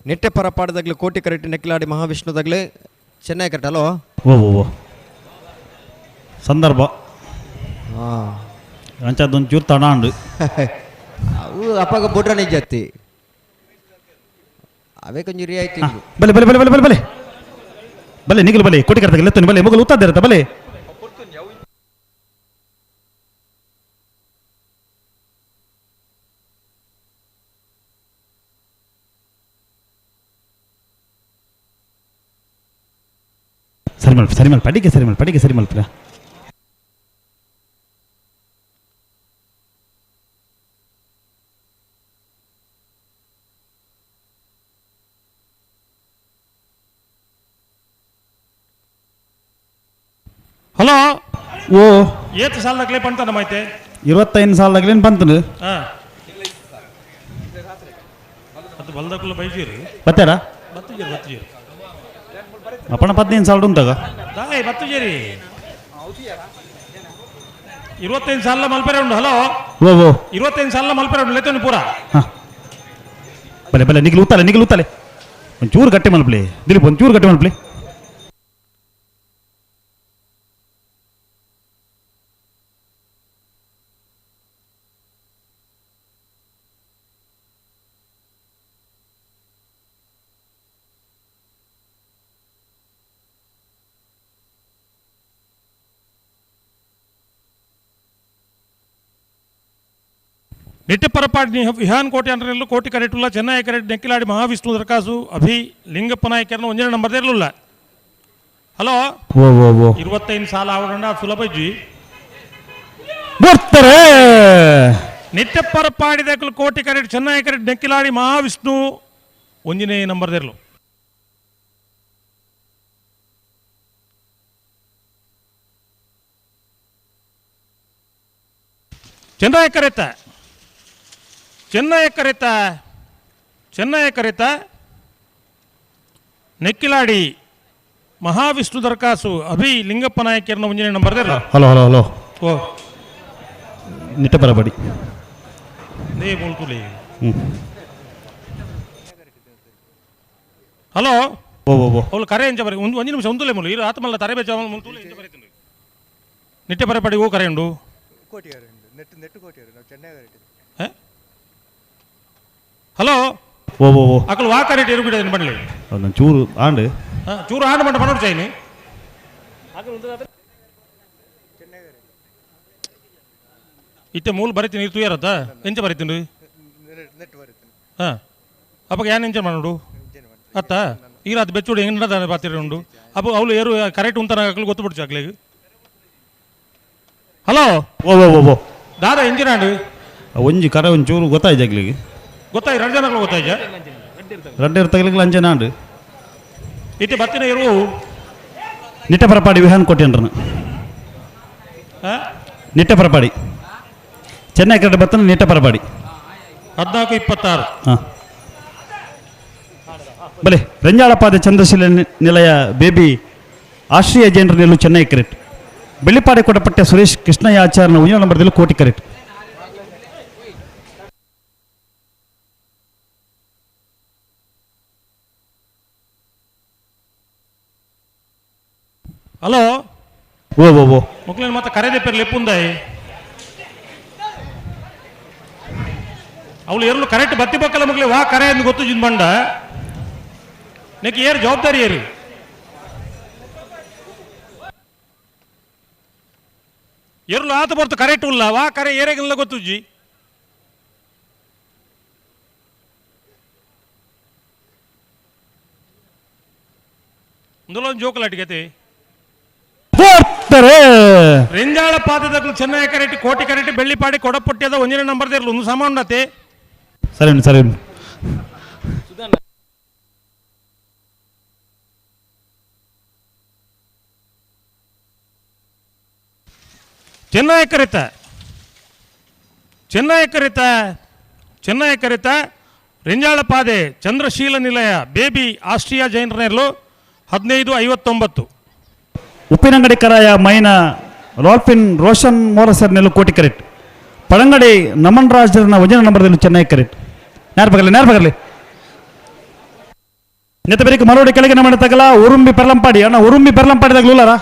Nitte ಪರಪಾಡದಾಗಲಿ ಕೋಟಿ ಕರೆಕ್ಟ್ ನೆಕ್ಲಾಡಿ ಮಹಾವಿಷ್ಣುದಾಗಲಿ ಚೆನ್ನೈ ಕರೆಕ್ಟ್ ಹಲೋ ಓ ಓ ಸಂದರ್ಭ ಅಂಚದೊಂದು ಚೂರು ತಣ ಉಂಡು ಅವು ಅಪ್ಪಾಗ ಬುಡ್ರ ನಿಜತ್ತಿ ಅವೇ ಕೊಂಚ ರಿಯಾಯಿತಿ ಬಲೆ ಬಲೆ ಬಲೆ ಬಲೆ ಬಲೆ ಬಲೆ ಬಲೆ ನಿಗಲು ಬಲೆ ಕೋಟಿ ಕರೆಕ್ಟ್ ಲೆತ್ತನಿ ಬಲೆ ಮೊಗಲು ಉತ್ತದಿರತ್ತ ಬಲೆ ಸರಿ ಮಲ್ಪ ಸರಿ ಮಲ್ಪ ಅಡಿಗೆ ಸರಿ ಮಲ್ಪ ಅಡಿಗೆ ಸರಿ ಮಲ್ಪ ಹಲೋ ಓ ಏತ್ ಸಾಲದಾಗಲೇ ಬಂತ ನಮ್ಮ ಐತೆ 25 ಸಾಲದಾಗಲೇನು ಬಂತು ಹಾಂ ಅದು ಬಲ್ದಕ್ಕಲ್ಲ ಬೈಜೀರಿ ಬತ್ತಾರ ಬತ್ತಿಜೀರಿ ಬತ್ತಿಜೀರಿ ಅಪ್ಪಣ 15 ಸಾಲ ಉಂಟಾಗ ದಾಯ್ ಬತ್ತಿಜೀರಿ 25 ಸಾಲ ಮಲ್ಪರೆ ಉಂಡು ಹಲೋ ಓ ಓ 25 ಸಾಲ ಮಲ್ಪರೆ ಉಂಡು ಲೆತ್ತೋನಿ ಪೂರ ಹಾಂ ಬಲೆ ಬಲೆ ನಿಗಲು ಉತ್ತಾಲೆ ನಿಗಲು ಉತ್ತಾಲೆ ಒಂಚೂರು ಗಟ್ಟಿ ಮಲ್ಪಲಿ ದಿಲೀಪ್ ಒಂಚೂರು ಗಟ್ಟಿ ಮಲ್ಪಲಿ ನಿಟ್ಟೆಪರಪಾಡಿ ವಿಹಾನ್ ಕೋಟೆ ಅಂದ್ರೆಲ್ಲೂ ಕೋಟಿ ಕರೆಟುಲ್ಲ ಚೆನ್ನೈ ಕರೆಟ್ ನೆಕ್ಕಿಲಾಡಿ ಮಹಾವಿಷ್ಣು ದರಕಾಸು ಅಭಿ ಲಿಂಗಪ್ಪ ನಾಯಕರನ್ನು ಒಂಜನೇ ನಂಬರ್ ಇರಲಿಲ್ಲ ಹಲೋ ಓ ಓ ಓ 25 ಸಾಲ ಆವಡಂಡ ಸುಲಭ ಇಜ್ಜಿ ಬರ್ತಾರೆ ನಿಟ್ಟೆಪರಪಾಡಿ ದಕ್ಕಲು ಕೋಟಿ ಕರೆಟ್ ಚೆನ್ನೈ ಕರೆಟ್ ನೆಕ್ಕಿಲಾಡಿ ಮಹಾವಿಷ್ಣು ಒಂಜನೇ ನಂಬರ್ ಇರಲು ಚೆನ್ನೈ ಕರೆತ ಚೆನ್ನೈ ಕರೆತ ಚೆನ್ನೈ ಕರೆತ ನೆಕ್ಕಿಲಾಡಿ ಮಹಾವಿಷ್ಣು ದರಕಾಸು ಅಭಿ ಲಿಂಗಪ್ಪ ನಾಯಕರನ್ನ ಒಂಜನೇ number hello hello hello ಓ ನಿಟ್ಟ ಬರಬಡಿ ನೇ ಬೋಲ್ತುಲಿ ಹ್ಞೂ ಹಲೋ ಓ ಓ ಓ ಅವಳು ಕರೆ ಎಂಚ ಬರಿ ಒಂದು ಒಂದು ನಿಮಿಷ ಒಂದುಲೆ ಮುಲು ಇರು ಆತಮಲ್ಲ ತರೆ ಬೇಚ ಮುಲ್ತುಲೆ ಎಂಚ ಬರೀತೀನಿ ನಿಟ್ಟೆ ಬರಪಡಿ ಓ ಕರೆ ಉಂಡು ಹಲೋ ಓ ಓ ಓ ಅಕಲು ವಾ ಕರೆಟ್ ಎರುಗಿಡ ಬಣ್ಲಿ ಒಂದು ಚೂರು ಆಂಡು ಚೂರು ಆಂಡು ಮಂಟ ಪನೋಡು ಚೈನಿ ಇತ್ತೆ ಮೂಲ ಬರೀತೀನಿ ಇರು ತುಯರತ್ತ ಎಂಚ ಬರೀತೀನಿ ಹಾಂ ಅಪ್ಪ ಏನ್ ಎಂಚ ಮಾಡೋಡು ಅತ್ತ ಈಗ ಅದು ಬೆಚ್ಚೋಡು ಹೆಂಗೆ ನಡ ಬಾತಿರ ಉಂಡು ಅಪ್ಪ ಅವಳು ಏರು ಕರೆಕ್ಟ್ ಉಂತಾನ ಅಕಲು ಗೊತ್ತು ಬಿಡ್ಚು ಅಕ್ಲಿಗೆ ಹಲೋ ಓ ಓ ಓ ಓ ದಾದಾ ಇಂಜಿನ್ ಆಂಡು ಒಂಜಿ ಕರೆ ಒಂದು ಚೂರು ಗೊತ್ತಾಯ್ತು ಅಗ್ಲಿಗೆ ಗೊತ್ತಾಯ್ ಎರಡು ಜನಗಳು ಗೊತ್ತಾಯ್ತ ರಡ್ಡು ತಗಲಿಗೆ ಲಂಚನ ಆಂಡು ಇತ್ತೆ ಬತ್ತಿನ ಇರು ನಿಟ್ಟೆ ಪರಪಾಡಿ ವಿಹಾನ್ ಕೊಟ್ಟೇನ್ರನ ನಿಟ್ಟೆ ಪರಪಾಡಿ ಚೆನ್ನೈ ಕಡೆ ಬತ್ತನ ನಿಟ್ಟೆ ಪರಪಾಡಿ 14 26 ಹಾಂ ಬಲೆ ರಂಜಾಳಪಾದ ಚಂದ್ರಶೀಲ ನಿಲಯ ಬೇಬಿ ಆಶ್ರಯ ಜೈನರ ನಿಲ್ಲು ಚೆನ್ನೈ ಕರೆಕ್ಟ್ ಬೆಳ್ಳಿಪಾಡಿ ಕೊಡಪಟ್ಟೆ ಸುರೇಶ್ ಕೃಷ್ಣಯ್ಯ ಆಚಾರ್ಯನ ಉಯ್ಯ ನಂಬರ್ದಲ್ಲಿ ಕೋಟಿ ಕರೆಕ್ಟ್ ಹಲೋ ಓ ಓ ಓ ಮಕ್ಕಳನ್ನ ಮತ್ತೆ ಕರೆದೆ ಪೇರು ಲೆಪ್ಪುಂದಾಯಿ ಅವಳು ಎರಲು ಕರೆಕ್ಟ್ ಬತ್ತಿ ಬಕ್ಕಲ ಮಕ್ಕಳು ವಾ ಕರೆ ಎಂದು ಗೊತ್ತು ಜಿನ್ ಬಂಡ ನೆಕ್ ಏರು ಜವಾಬ್ದಾರಿ ಏರು ಎರಲು ಆತ ಬರ್ತು ಕರೆಕ್ಟ್ ಉಲ್ಲ ವಾ ಕರೆ ಏರೇಗಿಲ್ಲ ಗೊತ್ತುಜ್ಜಿ ಇಂದುಲೊಂದು ಜೋಕಲಾಟಿಗತೆ ಬರ್ತಾರೆ ರೆಂಜಾಳ ಪಾದದಕ್ಕೂ ಚೆನ್ನೈ ಕರೆಕ್ಟ್ ಕೋಟಿ ಕರೆಕ್ಟ್ ಬೆಳ್ಳಿಪಾಡಿ ಕೊಡಪಟ್ಟಿಯದ ಒಂದನೇ ನಂಬರ್ ಇರಲು ಒಂದು ಸಾಮಾನ್ಯತೆ ಸರಿ ಸರಿ ಚೆನ್ನೈ ಕರೆತ ಚೆನ್ನೈ ಕರೆತ ಚೆನ್ನೈ ಕರೆತ ರೆಂಜಾಳ ಪಾದೆ ಚಂದ್ರಶೀಲ ನಿಲಯ ಬೇಬಿ ಆಸ್ಟ್ರಿಯಾ ಜೈನರನೆರಲು 15:59 ಉಪ್ಪಿನಂಗಡಿ ಕರಾಯ ಮೈನ ರಾಲ್ಫಿನ್ ರೋಷನ್ ಮೋರಸರ್ ನೆಲ್ಲು ಕೋಟಿ ಕರೆಕ್ಟ್ ಪಳಂಗಡಿ ನಮನ್ ರಾಜರನ ವಜನ ನಂಬರ್ದಲ್ಲಿ ಚೆನ್ನೈ ಕರೆಕ್ಟ್ ನೇರ ಬಗಲಿ ನೇರ ಬಗಲಿ. ನೆತ್ತ ಮರೋಡಿ ಕೆಳಗಿನ ಮನೆ ತಗಲ ಉರುಂಬಿ ಪೆರ್ಲಂಪಾಡಿ ಅಣ್ಣ ಉರುಂಬಿ ಪೆರ್ಲಂಪಾಡಿ ತಗಲು ಉಲ್ಲಾರ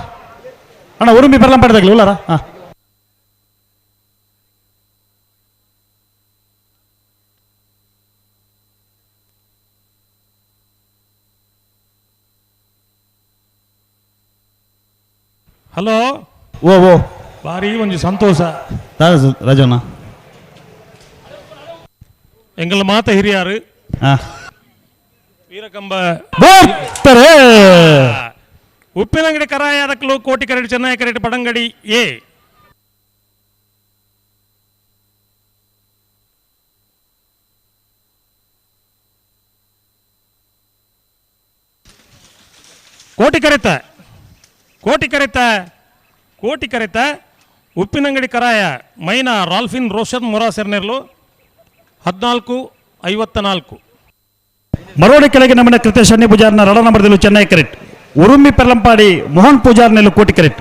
ಅಣ್ಣ ಉರುಂಬಿ ಪೆರ್ಲಂಪಾಡಿ ತಗಲು ಉಲ್ಲಾರ ಹಾಂ. ಹಲೋ ಓ ಓ ಭಾರಿ ಒಂಜಿ ಸಂತೋಷ ರಾಜಣ್ಣ ಎಂಗಲ ಮಾತ ಹಿರಿಯಾರು ವೀರಕಂಬ ಬರ್ತಾರೆ. ಉಪ್ಪಿನಂಗಡಿ ಕರಾಯದಕ್ಲು ಕೋಟಿ ಕರೆಟ್ ಚೆನ್ನೈ ಕರೆಟ್ ಪಡಂಗಡಿ ಎ ಕೋಟಿ ಕರೆತ ಕೋಟಿ ಕರೆತ ಕೋಟಿ ಕರೆತ ಉಪ್ಪಿನಂಗಡಿ ಕರಾಯ ಮೈನಾ ರಾಲ್ಫಿನ್ ರೋಷನ್ ಮೊರಾಸೆರ್ನೆರ್ಲು 14:54. ಮರೋಡಿ ಕೆಳಗೆ ನಮ್ಮನೆ ಕೃತೇಶ್ ಶನಿ ಪೂಜಾರ್ನ ರಡ ನಂಬರ್ದಲ್ಲೂ ಚೆನ್ನೈ ಕರೆಟ್ ಉರುಂಬಿ ಪೆರ್ಲಂಪಾಡಿ ಮೋಹನ್ ಪೂಜಾರ್ನೆಲ್ಲು ಕೋಟಿ ಕರೆಟ್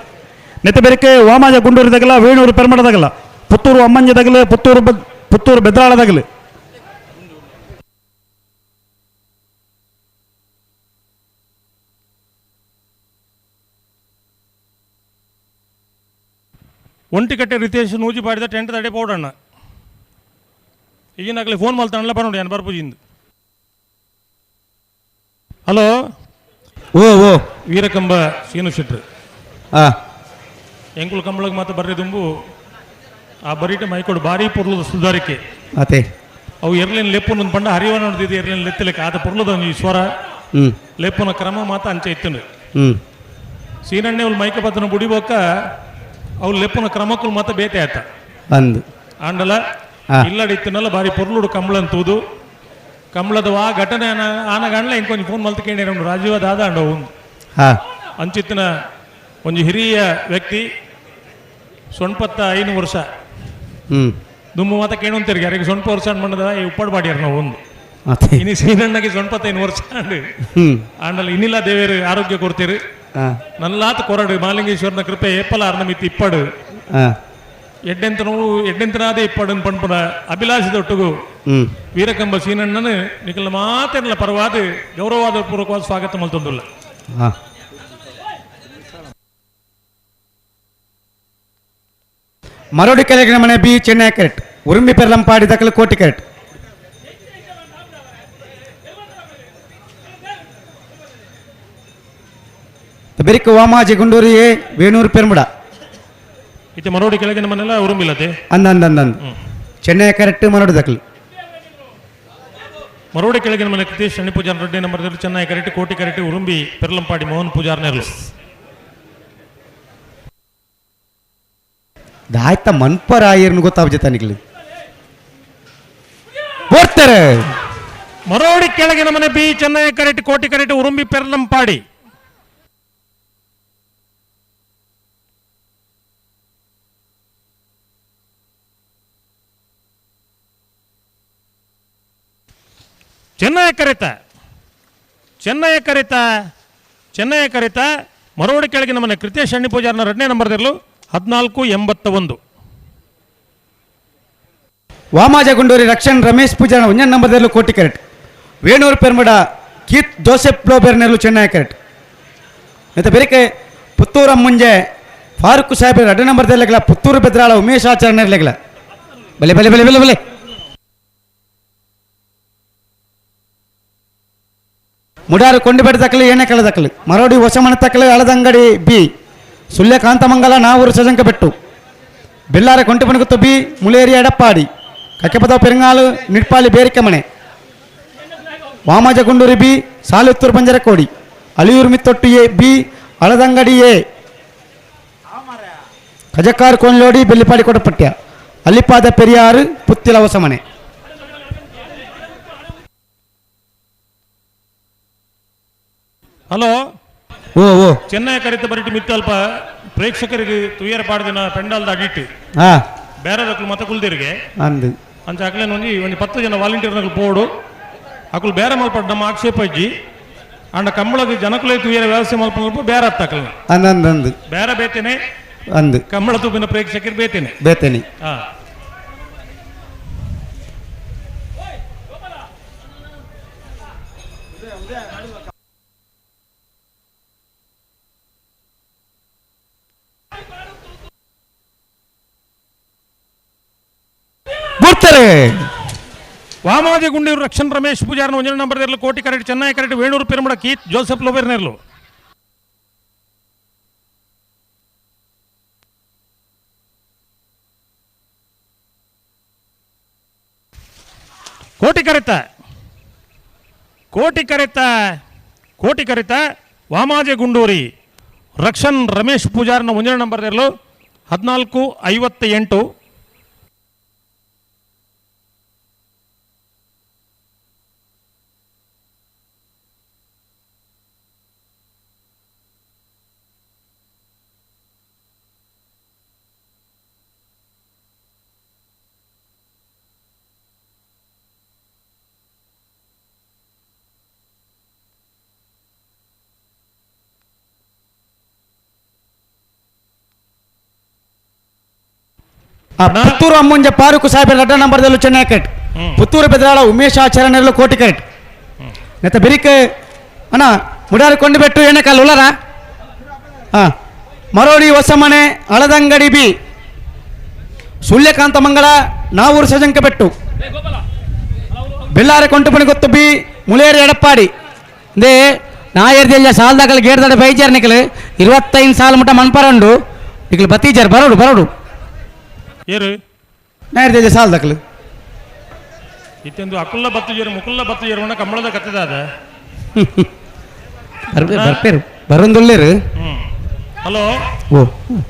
ನೆತ್ತಬೆರಕೆ ವಾಮಾಜ ಗುಂಡೂರು ತಗಲ ವೇಣೂರು ಪೆರ್ಮಡದಗಲ ಪುತ್ತೂರು ಅಮ್ಮಂಜದಗಲ ಪುತ್ತೂರು ಪುತ್ತೂರು ಬೆದ್ರಾಳದಗಲು ಒಂಟಿಕಟ್ಟೆ ರಿತೇಶ್ ನೂಜಿ ಪಾಡಿದ ಟೆಂಟ್ ತಡೆ ಪೌಡಣ್ಣ ಈಗಿನಾಗಲಿ ಫೋನ್ ಮಲ್ತಾಣಲ್ಲ ಬರೋಣ ಏನು ಬರ್ಪೂಜಿಂದು. ಹಲೋ ಓ ಓ ವೀರಕಂಬ ಸೀನು ಶೆಟ್ರು ಎಂಕುಲು ಕಂಬಳಗೆ ಮಾತ್ರ ಬರ್ರಿ ದುಂಬು ಆ ಬರೀಟೆ ಮೈಕೊಡು ಭಾರಿ ಪೊರ್ಲದ ಸುಧಾರಿಕೆ ಅತೆ ಅವು ಎರ್ಲಿನ ಲೆಪ್ಪುನ ಪಂಡ ಹರಿವ ನೋಡ್ತಿದ್ದು ಎರ್ಲಿನ ಲೆತ್ತಲೆಕ್ಕ ಆತ ಪೊರ್ಲದ ಈ ಸ್ವರ ಲೆಪ್ಪುನ ಕ್ರಮ ಮಾತ ಅಂಚೆ ಇತ್ತು. ಸೀನಣ್ಣೆ ಅವ್ಳು ಮೈಕ ಪತ್ತನ ಬುಡಿಬೋಕ ಅವು ಲೆಪ್ಪುನ ಕ್ರಮಕ್ಕೂ ಮಾತ ಬೇತೆ ಆತ ಅಂದು ಆಂಡಲ ಇಲ್ಲಡಿತ್ತನಲ್ಲ ಭಾರಿ ಪೊರ್ಲುಡು ಕಂಬಳನ್ ತೂದು ಕಂಬಳದ ಆ ಘಟನೆ ಆನಗಂಡ್ಲ ಇಂಕೊಂಚ ಫೋನ್ ಮಲ್ತ ಕೇಳಿ ರಾಜೀವ ದಾದ ಅಂಡ ಒಂದು ಅಂಚಿತ್ತಿನ ಒಂಜಿ ಹಿರಿಯ ವ್ಯಕ್ತಿ 95 ವರ್ಷ ದುಮ್ಮು ಮಾತ ಕೇಳುವಂತೀರಿ ಯಾರಿಗೆ ಸೊಂಪ ವರ್ಷ ಅಂಡ್ ಈ ಉಪ್ಪಡ್ ಬಾಡಿಯಾರ ನಾವು ಒಂದು ಇನಿ ಸೀನಣ್ಣಗೆ 95 ವರ್ಷ ಅಂಡ್ ಆಂಡಲ ಇನ್ನಿಲ್ಲ ದೇವೇರು ಆರೋಗ್ಯ ಕೊಡ್ತೀರಿ ನಲ್ಲಾತ ಕೊರಡು ಮಾಲಿಂಗೇಶ್ವರನ ಕೃಪೆ ಏಪಲ ಅರ್ನಮಿತಿ ಇಪ್ಪಡು ಎಡ್ಡೆಂತ ನೋವು ಎಡ್ಡೆಂತನಾದೇ ಇಪ್ಪಡು ಪಣ್ಪುನ ಅಭಿಲಾಷದೊಟ್ಟುಗು ವೀರಕಂಬ ಸೀನಣ್ಣನು ನಿಖಲ ಮಾತೆಲ್ಲ ಪರವಾದ ಗೌರವಾದ ಪೂರ್ವಕವಾದ ಸ್ವಾಗತ ಮಲ್ತೊಂದುಲ್ಲ. ಮರೋಡಿ ಕೆಳಗಿನ ಮನೆ ಬಿ ಚೆನ್ನೈ ಕರೆಟ್ ಉರುಂಬಿ ಪೆರ್ಲಂಪಾಡಿ ದಕಲು ಕೋಟಿ ಕರೆಟ್ ಬೆರಿಕ ವಾಮಾಜಿ ಗುಂಡೂರಿ ಎ ವೇಣೂರು ಪೆರ್ಮುಡ ಇತ್ತೆ ಮರೋಡಿ ಕೆಳಗಿನ ಮನೆಲ್ಲ ಉರುಂಬಿಲ್ಲತೆ ಅಂದ ಅಂದ ಅಂದ ಚೆನ್ನೈ ಕರೆಕ್ಟ್ ಮರೋಡಿ ದಕಲು ಮರೋಡಿ ಕೆಳಗಿನ ಮನೆ ಕೃತೇಶ್ ಶನಿ Pujar Reddy number Chennai correct Koti correct Urumbi Perlampadi Mohan Pujar ನೆರಳು ದಾಯ್ತ ಮನ್ಪರಾಯರ್ನು ಗೊತ್ತಾಗ ತನಿಗ್ಲಿ ಬೋರ್ತಾರೆ. ಮರೋಡಿ ಕೆಳಗಿನ ಮನೆ B Chennai correct Koti correct Urumbi Perlampadi Chennai ಕರೆತ Chennai ಕರೆತ Chennai ಕರೆತ Marodi ಕೆಳಗಿನ ಮನೆ ಕೃತೇಶ್ ಶನಿ ಪೂಜಾರ್ನ ಎರಡನೇ ನಂಬರ್ದಿರಲು 14:81. ವಾಮಾಜ ಗುಂಡೂರಿ ರಕ್ಷಣ್ ರಮೇಶ್ ಪೂಜಾರ್ನ ಒಂದನೇ ನಂಬರ್ದಲ್ಲೂ ಕೋಟಿ ಕರೆಟ್ ವೇಣೂರು ಪೆರ್ಮಡ ಕೀತ್ ಜೋಸೆಫ್ ಬ್ಲೋಬೆರ್ನೆಲ್ಲೂ ಚೆನ್ನೈ ಕರೆಟ್ ಮತ್ತು ಬೇರೆ ಪುತ್ತೂರ ಮುಂಜೆ ಫಾರೂಕ್ ಸಾಹೇಬ್ ಎರಡನೇ ನಂಬರ್ದಲ್ಲೆಗಳ ಪುತ್ತೂರು ಬೆದ್ರಾಳ ಉಮೇಶ್ ಆಚಾರ್ಯನೆರ್ಲೆಗಳ ಬಲೆ ಬಲೆ ಬಲೆ ಬಲೆ ಬಲೆ ಮುಡಾರು ಕೊಂಡುಬೇಡ ತಕ್ಕಲು ಏನೇ ಕಳೆ ತಕ್ಕಲು ಮರೋಡಿ ಹೊಸಮನೆ ತಕ್ಕಲು Haladangadi B Sullia Kanthamangala Navur Sajankabettu Bellara Kontupanaguttu B Muleri Edappadi Kakkepada Perangalu Nidpalli Berikemane Vamaja Gunduri B Saluttur Banjarakodi Aliyur Mithottu A B Haladangadi A Kajakkar Konlodi Bellipadi Kotapatya Allipada Periyar Puthila Hosamane. Hello ಓ ಓ ಚೆನ್ನೈ ಕರಿತ ಬರಿಟಿ ಮಿತ್ತಲ್ಪ ಪ್ರೇಕ್ಷಕರಿಗೆ ತುಯ್ಯರ ಪಾಡ್ದಿನ ಪೆಂಡಾಲ್ದ ಅಡಿಟ್ಟು ಬೇರೆ ಮತ ಕುಲ್ದಿರಿಗೆ ಅಂದು ಅಂಚ ಅಕ್ಲೇನು ಒಂಜಿ ಒಂಜಿ 10 ಜನ ವಾಲಂಟಿಯರ್ನಗಳು ಪೋಡು ಅಕುಲು ಬೇರೆ ಮಲ್ಪಡ್ ನಮ್ಮ ಆಕ್ಷೇಪ ಇಜ್ಜಿ ಅಂಡ ಕಂಬಳದ ಜನಕುಲೇ ತುಯ್ಯರ ವ್ಯವಸ್ಥೆ ಮಲ್ಪ ಬೇರೆ ಹತ್ತಕಲ್ನ ಅಂದಂದು ಬೇರೆ ಬೇತೇನೆ ಅಂದು ಕಂಬಳ ತೂಪಿನ ಪ್ರೇಕ್ಷಕರು ಬೇತೇನೆ ಬೇತೇನೆ. ಬೋರ್ತಾರೆ. ವಾಮಾಜಿ ಗುಂಡೂರು ರಕ್ಷಣ್ ರಮೇಶ್ ಪೂಜಾರ್ನ ಒಂಜನೇ ನಂಬರ್ ಇರಲು ಕೋಟಿ ಕರೆಟ್ ಚೆನ್ನೈ ಕರೆಟ್ ವೇಣೂರು ಪೆರುಮಡ ಕೀತ್ ಜೋಸೆಫ್ ಲೋಬೆರ್ನೆರ್ಲು. ಕೋಟಿ ಕರೆತ ಕೋಟಿ ಕರೆತ ಕೋಟಿ ಕರೆತ ವಾಮಾಜೆ ಗುಂಡೂರಿ ರಕ್ಷಣ್ ರಮೇಶ್ ಪೂಜಾರ್ನ ಒಂಜನೇ ನಂಬರ್ ಇರಲು 14:58. ಪುತ್ತೂರು ಅಮ್ಮುಂಜ ಪಾರುಕು ಸಾಹೇಬ್ ರಡ್ಡ ನಂಬರ್ದಲ್ಲೂ ಚೆನ್ನೈ ಕಟ್ ಪುತ್ತೂರು ಬೆದರಾಳ ಉಮೇಶ್ ಆಚಾರ್ಯನೆರಲು ಕೋಟಿ ಕಟ್ ನೆತ್ತ ಬೆರಿಕೆ ಅಣ್ಣ ಮುಡಾರು ಕೊಂಡು ಬೆಟ್ಟು ಎಣ್ಣೆಕಾಲು ಉಳ್ಳಾರ ಹಾಂ ಮರೋಡಿ ಹೊಸಮನೆ ಹಳದಂಗಡಿ ಬಿ ಸೂರ್ಯಕಾಂತ ಮಂಗಳ ನಾವೂರು ಸಜಂಕ ಬೆಟ್ಟು ಬೆಳ್ಳಾರೆ ಕೊಂಟುಪಣಿ ಗೊತ್ತು ಬಿ ಮುಳೇರಿ ಎಡಪ್ಪಾಡಿ they ನಾಯರ್ದೆಲ್ಲ ಸಾಲದಾಗಲು ಗೇಡ್ದಾಡ ಬೈಜಾರ್ ನಿಕಲು 25 ಸಾಲ ಮುಟ್ಟ ಮನ್ಪರಂಡು ನಿಕಲು ಬತ್ತೀಜಾರ್ ಬರೋಡು ಬರೋಡು ಏರು ನಾಯರ್ದೆಲ್ಲ ಸಾಲದಾಗಲು ಇತ್ತೆಂದು ಅಕುಲ್ಲ ಬತ್ತು ಮುಕುಲ್ಲ ಬತ್ತು ಜೇರು ಕಂಬಳದ ಕತ್ತದಾದ ಬರ್ಪೇರು ಬರೋಂದುಳ್ಳೇರು. ಹಲೋ ಓ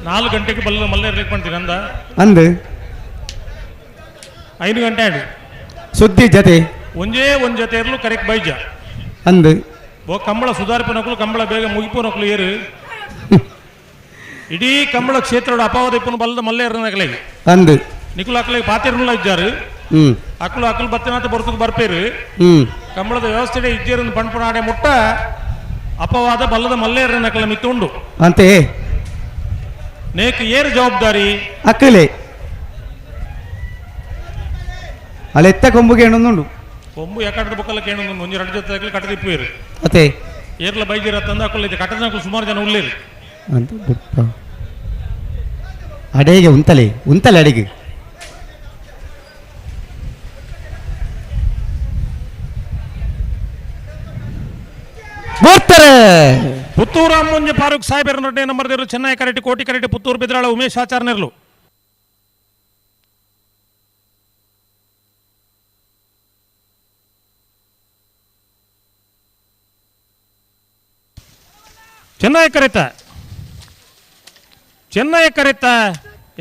4 ಗಂಟೆಗೆ ಬಲ್ಲ ಮಲ್ಲೆ ಇರ್ಲಿಕ್ಕೆ ಮಾಡ್ತೀನಿ ಅಂದ ಅಂದು 5 ಗಂಟೆ ಆಡು ಸುದ್ದಿ ಜೊತೆ ಒಂಜೇ ಒಂದ್ ಜೊತೆ ಇರಲು ಕರೆಕ್ಟ್ ಬೈಜ ಅಂದು ಓ ಕಂಬಳ ಸುಧಾರಿಪನಕಲು ಕಂಬಳ ಬೇಗ ಮುಗಿಪೋನಕಲು ಏರು ಇಡೀ ಕಂಬಳ ಕ್ಷೇತ್ರದ ಅಪಾವದ ಇಪ್ಪನು ಬಲ್ಲದ ಮಲ್ಲೆ ಇರನಕಲೆಗೆ ಅಂದು ನಿಕುಲು ಅಕಲೆಗೆ ಪಾತಿರ್ನುಲ ಇಜ್ಜಾರು ಅಕುಲು ಅಕುಲು ಬತ್ತಿನಾತ ಬರ್ತಕ್ಕೆ ಬರ್ಪೇರು ಕಂಬಳದ ವ್ಯವಸ್ಥೆ ಇಜ್ಜೇರನ್ನು ಪಣ್ಪುಣಾಡೆ ಮುಟ್ಟ ಅಪವಾದ ಬಲ್ಲದ ಮಲ್ಲೇರನಕಲ ಮಿತ್ತುಂಡು ಅಂತೆ ನೇಕ್ ಏರು ಜವಾಬ್ದಾರಿ ಅಕ್ಕಲೆ ಅಲ್ಲೆತ್ತ ಕೊಂಬುಗೆ ಏನೊಂದುಂಡು ಕೊಂಬು ಯಾಕಡೆ ಬೊಕ್ಕಲಕ್ಕೆ ಏನೊಂದು ಒಂಜಿ ಎರಡು ಜೊತೆ ಕಟ್ಟದಿಪ್ಪೇರು ಅತೆ ಏರ್ಲ ಬೈಜಿರ ತಂದು ಅಕ್ಕಲು ಇದೆ ಕಟ್ಟದನಕಲು ಸುಮಾರು ಜನ ಉಳ್ಳೇರು ಅಂತ ಬುಪ್ಪ ಅಡೇಗೆ ಉಂತಲೆ ಉಂತಲೆ ಅಡಿಗೆ ಬೋರ್ತಾರೆ. ಪುತ್ತೂರು ಅಮ್ಮುಂಜೆ ಫಾರೂಕ್ ಸಾಹೇಬ್ ಎರಡನೇ ನಂಬರ್ ದೇವರು ಚೆನ್ನೈ ಕರೆಟಿ ಕೋಟಿ ಕರೆಟಿ ಪುತ್ತೂರು ಬಿದ್ರಾಳ ಉಮೇಶ್ ಆಚಾರ್ಯನೆರ್ಲು. ಚೆನ್ನೈ ಕರೆತ ಚೆನ್ನೈ ಕರೆತ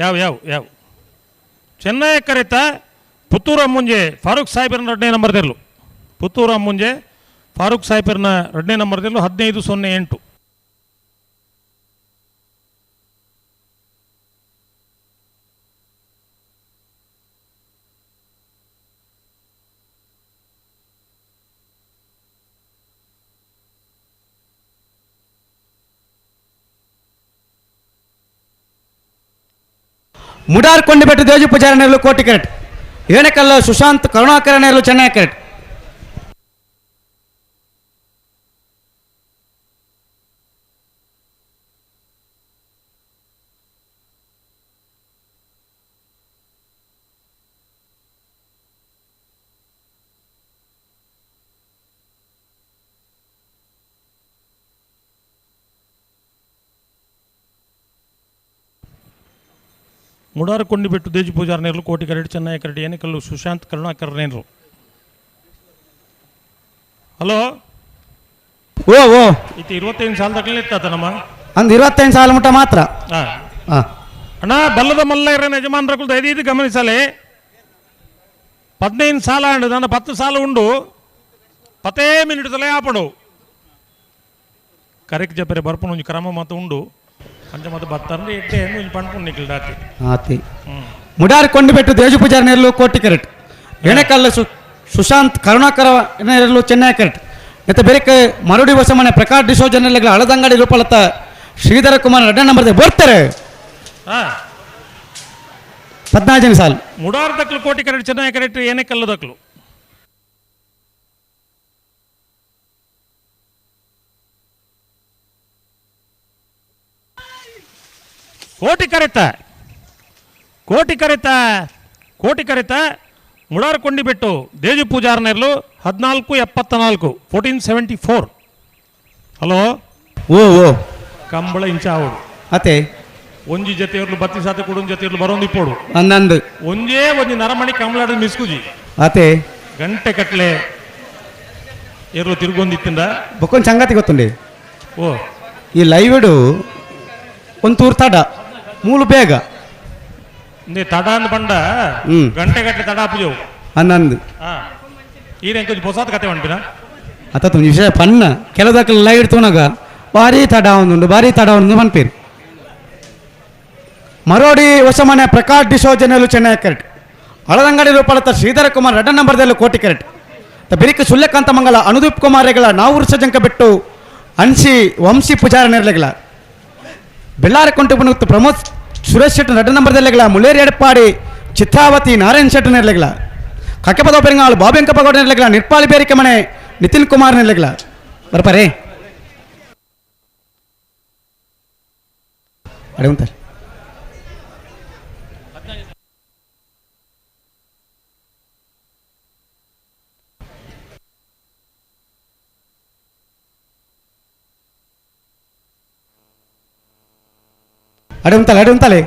ಯಾವ ಯಾವ ಯಾವ ಚೆನ್ನೈ ಕರೆತ ಪುತ್ತೂರು ಅಮ್ಮುಂಜೆ ಫಾರೂಕ್ ಸಾಹೇಬ್ ಎರಡನೇ ನಂಬರ್ ದೇರ್ಲು ಪುತ್ತೂರು ಅಮ್ಮುಂಜೆ ಫಾರೂಕ್ ಸಾಹೇಬರ್ನ ಎರಡನೇ ನಂಬರ್ದಲ್ಲೂ 15:08. ಮುಡಾರ್ ಕೊಂಡುಬೆಟ್ಟು ದೇಜು ಪೂಜಾರನೆರಲು ಕೋಟಿ ಕರೆಟ್ ಏಣಕಲ್ಲ ಸುಶಾಂತ್ ಕರುಣಾಕರನೆರಲು ಚೆನ್ನೈ ಕರೆಟ್ ಮುಡಾರು ಕೊಂಡಿಬೆಟ್ಟು ದೇಜು ಪೂಜಾರನೇರ್ಲು ಕೋಟಿ ಕರೆಡ್ ಚೆನ್ನೈ ಕರೆಡ್ ಏನಿಕಲ್ಲು ಸುಶಾಂತ್ ಕರುಣಾಕರ್ನೇರ್ಲು. ಹಲೋ ಓ ಓ ಇತ್ತು 25 ಸಾಲ ತಕಲಿ ಇತ್ತ ನಮ್ಮ ಅಂದ್ 25 ಸಾಲ ಮುಟ್ಟ ಮಾತ್ರ. ಅಣ್ಣ ಬಲ್ಲದ ಮಲ್ಲ ಯಜಮಾನ್ರಕುಲ್ ದಯದೀದು ಗಮನಿಸಲೆ 15 ಸಾಲ ಅಂಡು ನನ್ನ 10 ಸಾಲ ಉಂಡು 10 ಮಿನಿಟ್ ತಲೆ ಆಪಡು ಕರೆಕ್ಟ್ ಜಪರೆ ಬರ್ಪುನ ಒಂಜಿ ಕ್ರಮ ಮಾತ ಉಂಡು ಅಂಚ ಮತ್ತೆ ಬತ್ತಂದ್ರೆ ಎಟ್ಟೆ ಒಂಜಿ ಪಣ್ಪುಂಡು ನಿಕ್ಲು ದಾತಿ ಆತಿ ಮುಡಾರ್ ಕೊಂಡಿಬೆಟ್ಟು ದೇಜು ಪೂಜಾರಿ ನೆರಲು ಕೋಟಿ ಕರೆಟ್ ಎಣಕಲ್ಲ ಸುಶಾಂತ್ ಕರುಣಾಕರ ನೆರಲು ಚೆನ್ನೈ ಕರೆಟ್ ಮತ್ತು ಬೇರೆ ಮರುಡಿ ಹೊಸಮನೆ ಪ್ರಕಾಶ್ ಡಿಸೋಜ ನೆರಳುಗಳ ಹಳದಂಗಡಿ ರೂಪಲತ ಶ್ರೀಧರ ಕುಮಾರ್ ಎರಡನೇ ನಂಬರ್ ಬರ್ತಾರೆ 14 ಸಾಲು ಮುಡಾರ್ ದಕ್ಲು ಕೋಟಿ ಕರೆಟ್ ಚೆನ್ನೈ ಕರೆಟ್ ಏನೆಕಲ್ಲು ದಕ್ಲು ಕೋಟಿ ಕರೆತ ಕೋಟಿ ಕರೆತ ಕೋಟಿ ಕರೆತ ಮುಡಾರಕೊಂಡಿಬೆಟ್ಟು ದೇಜು ಪೂಜಾರನೇರ್ಲು 1474 1474. ಹಲೋ ಓ ಓ ಕಂಬಳ ಇಂಚಾವಡು ಅತೆ ಒಂಜಿ ಜೊತೆಯರ್ಲು ಬತ್ತಿ ಸಾತೆ ಕುಡೊಂದು ಜೊತೆಯರ್ಲು ಬರೋಂದು ಇಪ್ಪೋಡು ಅಂದಂದು ಒಂಜೇ ಒಂಜಿ ನರಮಣಿ ಕಂಬಳಾಡ ಮಿಸ್ಕುಜಿ ಅತೆ ಗಂಟೆ ಕಟ್ಲೆ ಏರ್ಲು ತಿರುಗೊಂದಿತ್ತಿಂದ ಬೊಕ್ಕೊಂದು ಸಂಗತಿ ಗೊತ್ತುಂಡೆ ಓ ಈ ಲೈವ್ಡು ಒಂದು ತೂರು ತಡ ಮೂಲು ಬೇಗ ತಡ ಅಂದ್ ಬಂಡ ಗಂಟೆ ಗಟ್ಟಲೆ ತಡ ಆಪುಜವು ಅಂದಂದು ಈ ಹೊಸಾದ ಕತೆ ಹೊಂಟಿನ ಅತ್ತ ತುಂಜಿ ವಿಷಯ ಪನ್ನ ಕೆಲದಕ್ಕೆ ಲೈಟ್ ತೋನಾಗ ಭಾರಿ ತಡ ಒಂದುಂಡು ಭಾರಿ ತಡ ಒಂದು ಪನ್ಪೇರು. ಮರೋಡಿ ಹೊಸಮನೆ ಪ್ರಕಾಶ್ ಡಿಸೋಜನಲು ಚೆನ್ನೈ ಕರೆಕ್ಟ್ ಹಳದಂಗಡಿ ರೂಪಾಳತ ಶ್ರೀಧರ ಕುಮಾರ್ 2 ನಂಬರ್ದಲ್ಲಿ ಕೋಟಿ ಕರೆಕ್ಟ್ ಬಿರಿಕ ಸುಳ್ಯಕಾಂತ ಮಂಗಲ ಅನುದೀಪ್ ಕುಮಾರ್ ರೆಗಳ ನಾವೂರು ಸಜಂಕ ಬಿಟ್ಟು ಅನ್ಸಿ ವಂಶಿ ಪೂಜಾರ ನೆರಲೆಗಳ ಬೆಳ್ಳಾರ ಕೊಂಟು ಪ್ರಮೋದ್ ಸುರೇಶ್ ಶೆಟ್ಟಿ 2 ನಂಬರ್ದಲ್ಲೆಗಳ ಮುಳೇರಿ ಎಡಪ್ಪಾಡಿ ಚಿತ್ರಾವತಿ ನಾರಾಯಣ್ ಶೆಟ್ಟಿ ನೆರಲೆಗಳ ಕಕ್ಕೆಪದ ಪೆರಂಗಾಳು ಬಾಬೆಂಕಪ್ಪಗೌಡ ನೆರಲೆಗಳ ನಿರ್ಪಾಲಿ ಬೇರಿಕೆ ಮನೆ ನಿತಿನ್ ಕುಮಾರ್ ನೆರಲೆಗಳ ಬರ್ಪಾರೆ ಅಡೆ ಉಂಟು ಅಡೆ ಉಂಟಲ್ಲ ಅಡೆ ಉಂಟಲೆ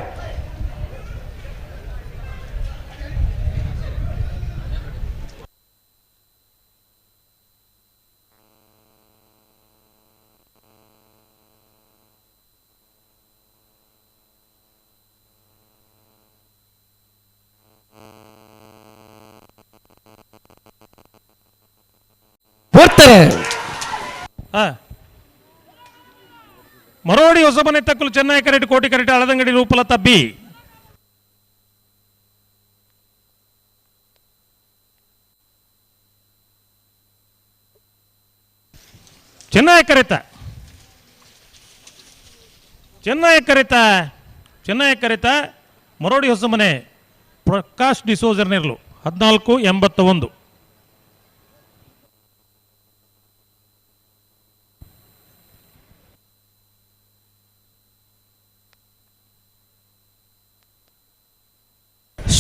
ಬರ್ತಾರೆ. ಮರೋಡಿ ಹೊಸಬನೆ ತಕ್ಕಲು ಚೆನ್ನೈ ಕರೆಟ್ ಕೋಟಿ ಕರೆಟ್ ಹಳದಂಗಡಿ ರೂಪಲತಾ ಬಿ ಚೆನ್ನೈ ಕರೆತ ಚೆನ್ನೈ ಕರೆತ ಚೆನ್ನೈ ಕರೆತ ಮರೋಡಿ ಹೊಸಮನೆ ಪ್ರಕಾಶ್ ಡಿಸೋಜರ್ ನೆರಳು 1481.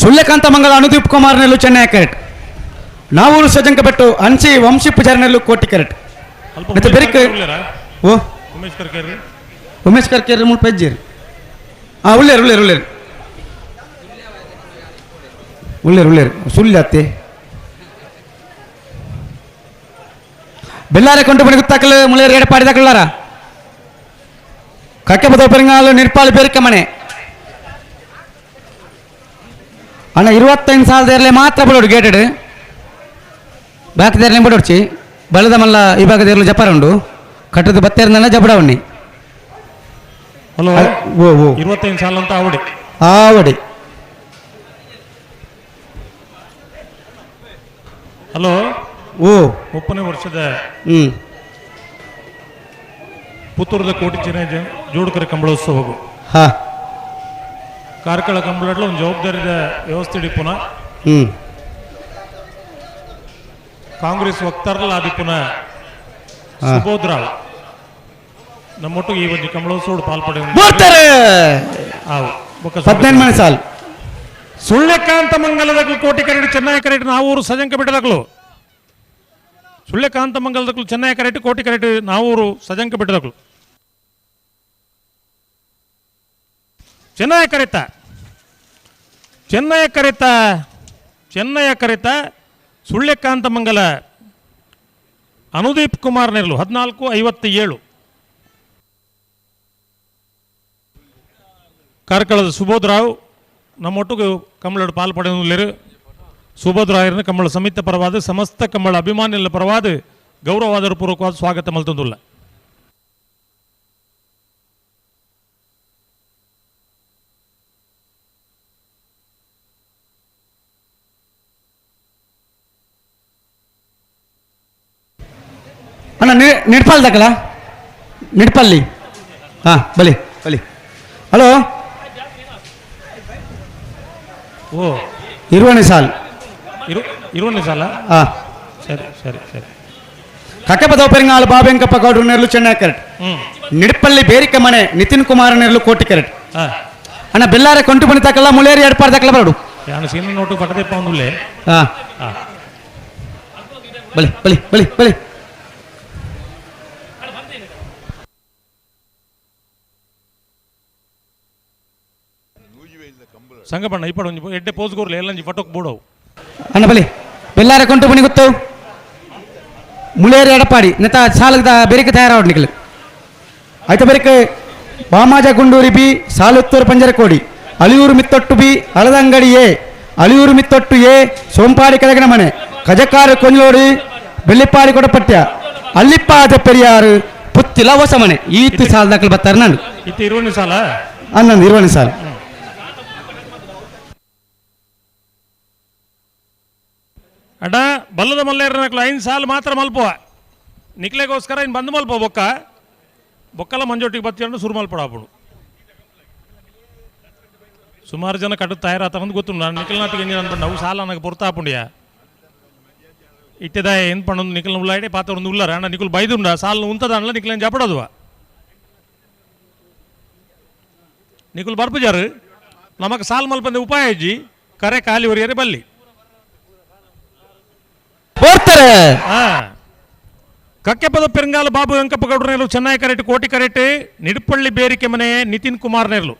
ಸುಳ್ಯಕಾಂತ ಮಂಗಲ ಅನುದೀಪ್ ಕುಮಾರ್ ನೆಲ್ಲು ಚೆನ್ನೈ ಕರೆಕ್ಟ್ ನಾವೂರು ಸಜಂಕ ಬೆಟ್ಟು ಅನ್ಸಿ ವಂಶಿ ಪೂಜಾರಿ ನೆಲ್ಲು ಕೋಟಿ ಕರೆಕ್ಟ್ ಮತ್ತೆ ಬೆರಿಕ್ ಓ ಉಮೇಶ್ ಕರ್ಕೇರಿ ಉಮೇಶ್ ಕರ್ಕೇರಿ ಮುಲ್ಪ ಹೆಜ್ಜೇರಿ ಹಾಂ ಉಳ್ಳೇರು ಉಳ್ಳೇರು ಉಳ್ಳೇರು ಉಳ್ಳೇರು ಉಳ್ಳೇರು ಸುಳ್ಳು ಅತ್ತೆ ಬೆಳ್ಳಾರೆ ಕೊಂಡು ಬಣಿ ಗುತ್ತಾಕಲು ಮುಳ್ಳೇರು ಎಡಪಾಡಿ ದಾಕಲಾರ ಕಕ್ಕೆ ಬದೋ ಪೆರಂಗಾಲು ನಿರ್ಪಾಲು ಬೇರಿಕ ಮನೆ ಅಣ್ಣ 25 ಸಾವಿರದ ಇರಲಿ ಮಾತ್ರ ಬಿಡೋಡು ಗೇಟೆಡ್ ಬಾಕಿದೇರ್ಲೆ ಬಿಡೋಡ್ಚಿ ಬಲದ ಮಲ್ಲ ಈ ಭಾಗದ ಇರಲು ಜಪಾರ ಉಂಡು ಕಟ್ಟದ ಬತ್ತೇರ್ನ ಜಬಡ ಉಣ್ಣಿ. ಹಲೋ ಓ ಓ 25 ಸಾಲ ಅಂತ ಆವಡಿ ಆವಡಿ. ಹಲೋ ಓ 30ನೇ ವರ್ಷದ ಪುತ್ತೂರದ ಕೋಟಿ ಚೆನ್ನೈ ಜೋಡುಕರ ಕಂಬಳೋತ್ಸವವು ಹಾ ಕಾರ್ಕಳ ಕಂಬಳಡ್ಲ ಒಂದು ಜವಾಬ್ದಾರಿದ ವ್ಯವಸ್ಥೆ ಇಡಿ ಪುನಃ ಕಾಂಗ್ರೆಸ್ ವಕ್ತಾರಲ್ಲ ಅದು ಪುನಃ ಸುಬೋಧ್ ರಾವ್ ನಮ್ಮೊಟ್ಟಿಗೆ ಈ ಒಂದು ಕಂಬಳೋತ್ಸವ ಪಾಲ್ಪಡೆ 18 ಸಾಲು ಸುಳ್ಯಕಾಂತ ಮಂಗಲದ ಕೋಟಿ ಕರೆಟ್ ಚೆನ್ನೈ ಕರೆಟ್ ನಾವೂರು ಸಜಂಕ ಬಿಟ್ಟದಕ್ಲು ಸುಳ್ಯಕಾಂತ ಮಂಗಲದಕ್ಲು ಚೆನ್ನೈ ಕರೆಟ್ ಕೋಟಿ ಕರೆಟ್ ನಾವೂರು ಸಜಂಕ ಬಿಟ್ಟದಕ್ಲು ಚೆನ್ನೈ ಕರೆತ ಚೆನ್ನೈ ಕರೆತ ಚೆನ್ನೈ ಕರೆತ ಸುಳ್ಯಕಾಂತ ಮಂಗಲ ಅನುದೀಪ್ ಕುಮಾರ್ ನೆರಳು 1457. ಕಾರ್ಕಳದ ಸುಬೋಧ್ ರಾವ್ ನಮ್ಮೊಟ್ಟಿಗೆ ಕಮಲೋಡು ಪಾಲ್ಪಡೆಯುವರು. ಸುಬೋಧ್ ರಾಯರನ್ನು ಕಮ್ಮಳ ಸಮಿತಿ ಪರವಾದ ಸಮಸ್ತ ಕಮ್ಮಳ ಅಭಿಮಾನಿಗಳ ಪರವಾದ ಗೌರವಾದರ ಪೂರ್ವಕವಾದ ಸ್ವಾಗತ ಮಲ್ತೊಂದುಲ್ಲ. ಅಣ್ಣ ನಿಡ್ಪಾಲ್ ದಕ್ಕಲ ನಿಡ್ಪಲ್ಲಿ ಹಾಂ ಬಲಿ ಬಲಿ. ಹಲೋ ಓ ಇರುವಣೆ ಸಾಲ್ ಇರುವಣೆ ಸಾಲ ಹಾಂ ಸರಿ ಸರಿ ಸರಿ. ಕಕ್ಕಪದ ಪೆರಂಗಾಳು ಬಾಬೆಂಕಪ್ಪ ಗೌಡ್ರು ನೆರಳು ಚೆನ್ನೈ ಕರೆಟ್ ನಿಡ್ಪಲ್ಲಿ ಬೇರಿಕ ಮನೆ ನಿತಿನ್ ಕುಮಾರ್ ನೆರಳು ಕೋಟಿ ಕರೆಟ್ ಅಣ್ಣ ಬೆಲ್ಲಾರೆ ಕೊಂಟು ಬಣಿ ತಕ್ಕಲ್ಲ ಮುಳೇರಿ ಎಡಪಾರ್ ತಕ್ಕಲ್ಲ ಬರಡು. ಯಾನು ಸೀನ ನೋಟು ಪಟ್ಟದೆಪ್ಪ ಒಂದುಲ್ಲೆ. ಹಾಂ ಬಲಿ ಬಲಿ ಬಲಿ ಬಲಿ. ಸಂಗಬಣ್ಣ ಇಪ್ಪಡು ಒಂಜಿ ಎಡ್ಡೆ ಪೋಸ್ ಕೊರ್ಲೆ ಎಲ್ಲಂಜಿ ಫಟೋಕ್ ಬೋಡವು. ಅಣ್ಣ ಬಲಿ ಬೆಲ್ಲಾರ ಕೊಂಟು ಬಣಿ ಗೊತ್ತು ಮುಳೇರಿ ಎಡಪಾಡಿ ನೆತ ಸಾಲದ ಬೆರಿಕೆ ತಯಾರಾವಡ್ ನಿಕಲು ಆಯ್ತ ಬೆರಿಕೆ ಬಾಮಾಜ Gunduri B Saluthur Panjarakodi Aliyur Mithottu B Aladangadi A Aliyur Mithottu A Sompadi Kelagina Mane Kajakaru Konjilodi Bellippadi Kodapatya Allippada Periyaru Puthila Hosamane ಈತು ಸಾಲದಾಕಲು ಬರ್ತಾರೆ ನಾನು. ಇತ್ತು ಇರುವನಿ ಸಾಲ ಅನ್ನಂದು ಇರುವನಿ ಸಾಲ. ಅಡ ಬಲ್ಲದ ಮಲ್ಲೇರನಕ್ಲು 5 ಸಾಲ ಮಾತ್ರ ಮಲ್ಪುವ ನಿಕ್ಲೆಗೋಸ್ಕರ ಇನ್ನು ಬಂದು ಮಲ್ಪ ಬೊಕ್ಕ ಬೊಕ್ಕಲ ಮಂಜೊಟ್ಟಿಗೆ ಬತ್ತಿ ಸುರು ಮಲ್ಪಡ ಅప్పుడు ಸುಮಾರು ಜನ ಕಟ್ಟು ತಯಾರಾತ ಒಂದು ಗೊತ್ತು. ನಾನು ನಿಖಲ್ನಾಥಿಗೆ ಎಂಜಿನ ಅನ್ಪಂಡು ಅವು ಸಾಲ ನನಗೆ ಪೊರ್ತಾಪುಂಡಿಯ ಇಟ್ಟದಾಯ ಏನು ಪಣ್ಣೊಂದು ನಿಖಲ್ನ ಉಳ್ಳಾಡಿ ಪಾತ್ರ ಒಂದು ಉಳ್ಳಾರ ಅಣ್ಣ ನಿಖಲ್ ಬೈದುಂಡ ಸಾಲ ಉಂತದ ನಿಖಲೇನು ಜಪಡೋದುವ ನಿಖಲ್ ಬರ್ಪುಜಾರು ನಮಕ್ ಸಾಲ ಮಲ್ಪಂದೆ ಉಪಾಯ ಅಜ್ಜಿ ಕರೆ ಖಾಲಿ ಒರಿಯರೆ ಬಲ್ಲಿ ಬರ್ತಾರೆ. ಕಕ್ಕೆಪದ ಪೆರಂಗಾಲ ಬಾಬು ವೆಂಕಪ್ಪ ಗೌಡ್ರ ನೇರ್ಲು ಚೆನ್ನೈ ಕರೆಟ್ ಕೋಟಿ ಕರೆಟ್ ನಿಡುಪಳ್ಳಿ ಬೇರಿಕೆ ಮನೆ ನಿತಿನ್ ಕುಮಾರ್ ನೇರ್ಲು.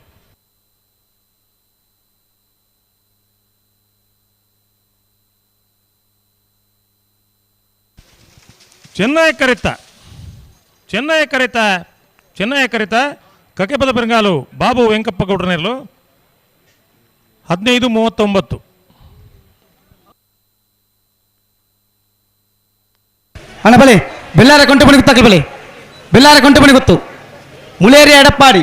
ಚೆನ್ನೈ ಕರೆತ ಚೆನ್ನೈ ಕರೆತ ಚೆನ್ನೈ ಕರೆತ ಕಕ್ಕೆಪದ ಪೆರಂಗಾಲು ಬಾಬು ವೆಂಕಪ್ಪ ಗೌಡ್ರ ನೇರ್ಲು 15:39. ಅಣ್ಣ ಬಲೆ ಬೆಲ್ಲಾರ ಕೊಂಟು ಮಣಿ ಗೊತ್ತಾಗಲಿ ಬಲೆ ಬೆಲ್ಲಾರ ಕೊಂಟು ಮಣಿ ಗೊತ್ತು ಮುಳೇರಿ ಎಡಪ್ಪಾಡಿ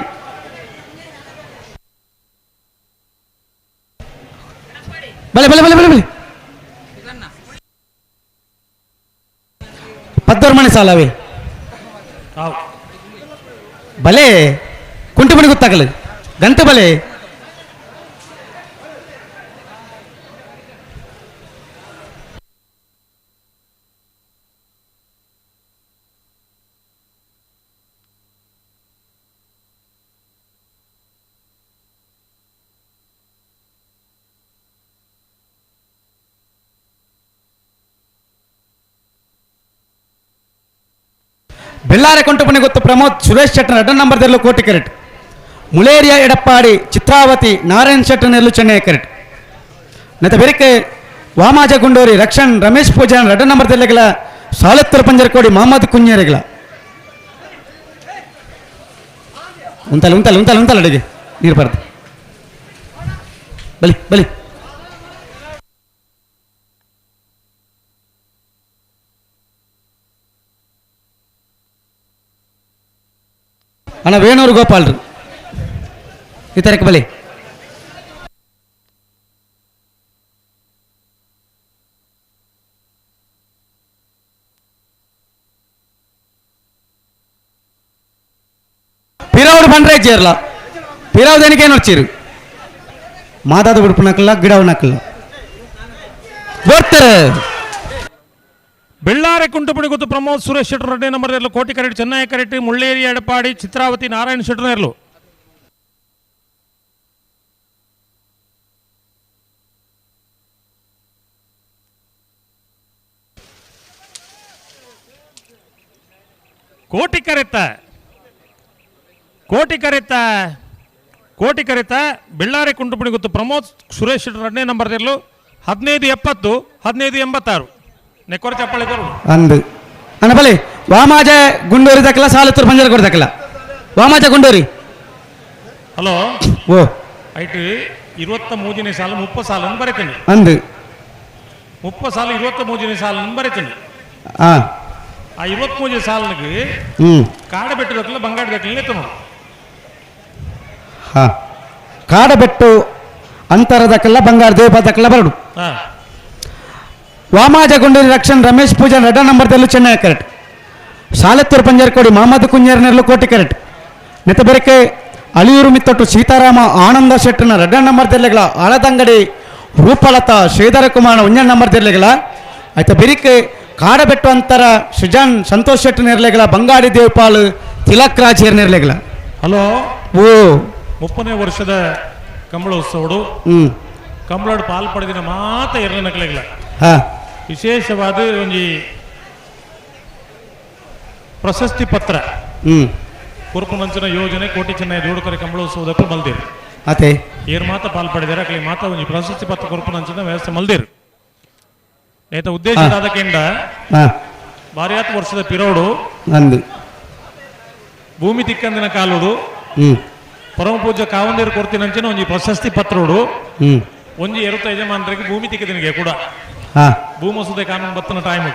ಬಲೆ ಬಲೆ ಬಲೆ ಬಲೆ ಬಲೆ ಪದ್ದೋರ್ ಮಣಿ ಸಾಲವೇ ಬಲೆ ಕುಂಟು ಮಣಿ ಗೊತ್ತಾಗಲಿ ಗಂಟೆ ಬಲೆ ಬೆಲ್ಲಾರೆ ಕೊಂಟುಪಣಿ ಗೊತ್ತು ಪ್ರಮೋದ್ ಸುರೇಶ್ ಶೆಟ್ಟರ್ ಅಡ್ಡ ನಂಬರ್ ದೆಲ್ಲು ಕೋಟಿ ಕರೆಟ್ ಮುಳೇರಿಯ ಎಡಪ್ಪಾಡಿ ಚಿತ್ರಾವತಿ ನಾರಾಯಣ್ ಶೆಟ್ಟರ್ ನೆಲ್ಲು ಚೆನ್ನೈ ಕರೆಟ್ ನೆತ ಬೆರಿಕೆ ವಾಮಾಜ ಗುಂಡೂರಿ ರಕ್ಷಣ್ ರಮೇಶ್ ಪೂಜಾನ್ ಅಡ್ಡ ನಂಬರ್ ದೆಲ್ಲೆಗಳ ಸಾಲತ್ತೂರು ಪಂಜರಕೋಡಿ ಮೊಹಮ್ಮದ್ ಕುഞ്ഞೇರಿಗಳ ಉಂತಲ್ಲ ಉಂತಲ್ಲ ಉಂತಲ್ಲ ಉಂತಲ್ಲ ಅಡಿಗೆ ನೀರು ಬರ್ತದೆ ಬಲಿ ಬಲಿ ಅಣ್ಣ ವೇಣೂರು ಗೋಪಾಲ್ರು ಈ ತರಕ್ಕೆ ಬಲಿ ಪಿರಾవుడు ಬಂಡ್ರೆ చేరలా ಪಿರಾವು దేనికైనా వచ్చారు మాదాద ಬಿಡ್ಪನಕ್ಕಲ್ಲ ಗಿಡವನಕ್ಕಲ್ಲ ಬರ್ತಾರೆ. ಬೆಳ್ಳಾರೆ ಕುಂಟುಪುಣಿ ಗೊತ್ತು ಪ್ರಮೋದ್ ಸುರೇಶ್ ಶೆಟ್ಟರ್ ರೆಡ್ಡಿ ನಂಬರ್ ಇರಲು ಕೋಟಿ ಕರೆಟ್ ಚೆನ್ನೈ ಕರೆಟ್ ಮುಳ್ಳೇರಿ ಎಡಪಾಡಿ ಚಿತ್ರಾವತಿ ನಾರಾಯಣ ಶೆಟ್ಟರ್ ಇರಲು. ಕೋಟಿ ಕರೆತ ಕೋಟಿ ಕರೆತ ಕೋಟಿ ಕರೆತ ಬೆಳ್ಳಾರೆ ಕುಂಟುಪುಣಿ ಗೊತ್ತು ಪ್ರಮೋದ್ ಸುರೇಶ್ ಶೆಟ್ಟರ್ ರೆಡ್ಡಿ ನಂಬರ್ ಇರಲು 15:70 15:86 ನೆಕ್ಕೊರ ಚಪ್ಪಾಳೆ ಕೊರು ಅಂದು ಅಣ್ಣ ಬಲೆ ವಾಮಾಜ ಗುಂಡೂರಿ ದಕ್ಕಲ ಸಾಲತ್ತೂರು ಪಂಜರ ಕೊಡ ದಕ್ಕಲ ವಾಮಾಜ ಗುಂಡೂರಿ. ಹಲೋ ಓ ಐಟ್ 23ನೇ ಸಾಲು 30 ಸಾಲನ್ನು ಬರೀತೀನಿ ಅಂದು 30 ಸಾಲು 23ನೇ ಸಾಲನ್ನು ಬರೀತೀನಿ. ಆ ಆ 23 ಸಾಲಿಗೆ ಕಾಡಬೆಟ್ಟು ದಕ್ಕಲ ಬಂಗಾಡ ದಕ್ಕಲ ಎತ್ತು ನೋಡು. ಹಾ ಕಾಡಬೆಟ್ಟು ಅಂತರ ದಕ್ಕಲ ಬಂಗಾರ ದೇವ ದಕ್ಕಲ ಬರಡು. ಹಾ ವಾಮಾಜ ಗುಂಡೂರಿ ರಕ್ಷಣ್ ರಮೇಶ್ ಪೂಜಾನ್ ರೆಡ್ಡ ನಂಬರ್ ದೆಲ್ಲು ಚೆನ್ನೈ ಕರೆಟ್ ಸಾಲತ್ತೂರು ಪಂಜರಕೋಡಿ ಮೊಹಮ್ಮದ್ ಕುഞ്ഞೇರ್ ನೆರ್ಲು ಕೋಟಿ ಕರೆಟ್ ನೆತಬೆರಕೆ ಅಳಿಯೂರು ಮಿತ್ತೊಟ್ಟು ಸೀತಾರಾಮ ಆನಂದ ಶೆಟ್ಟನ ರೆಡ್ಡ ನಂಬರ್ ದೆಲ್ಲೆಗಳ ಆಳದಂಗಡಿ ರೂಪಲತಾ ಶ್ರೀಧರ ಕುಮಾರನ ಒಂಜ ನಂಬರ್ ದೆಲ್ಲೆಗಳ ಆಯ್ತ ಬೆರಿಕೆ ಕಾಡಬೆಟ್ಟು ಅಂತರ ಸುಜಾನ್ ಸಂತೋಷ್ ಶೆಟ್ಟನ ನೆರ್ಲೆಗಳ ಬಂಗಾಡಿ ದೇವಪಾಲ್ ತಿಲಕ್ ರಾಜ್ ನೆರ್ಲೆಗಳ. ಹಲೋ ಓ 30ನೇ ವರ್ಷದ ಕಂಬಳೋತ್ಸವಡು ಕಂಬಳಡ್ ಪಾಲ್ ಪಡೆದಿನ ಮಾತ ಎರಡನಕಲೆಗಳ ವಿಶೇಷವಾದ ಒಂಜಿ ಪ್ರಶಸ್ತಿ ಪತ್ರ ಕುರುಪುನಂಚಿನ ಯೋಜನೆ ಕೋಟಿ ಚೆನ್ನೈ ಜೋಡುಕರೆ ಕಂಬಳೋತ್ಸವದಕ್ಕೂ ಮಲ್ದಿರು ಅತೆ ಏರ್ ಮಾತ ಪಾಲ್ ಪಡೆದಾರೆ ಅಕಲಿ ಮಾತ ಒಂಜಿ ಪ್ರಶಸ್ತಿ ಪತ್ರ ಕೊರ್ಪುನಂಚಿನ ವ್ಯವಸ್ಥೆ ಮಲ್ದಿರು ನೇತ ಉದ್ದೇಶ ದಾದಕೆಂಡ ಬಾರಿಯಾತ್ ವರ್ಷದ ಪಿರೋಡು ಅಂದು ಭೂಮಿ ತಿಕ್ಕಂದಿನ ಕಾಲುಡು ಪರಮ ಪೂಜ್ಯ ಕಾವಂದೇರು ಕೊರ್ತಿನಂಚಿನ ಒಂಜಿ ಪ್ರಶಸ್ತಿ ಪತ್ರೋಡು ಒಂಜಿ ಎರುತ ಯಜಮಾನರಿಗೆ ಭೂಮಿ ತಿಕ್ಕದಿನಿಗೆ ಕೂಡ ಭೂಮಸೂದೆ ಕಾನೂನು ಬತ್ತನ ಟೈಮ್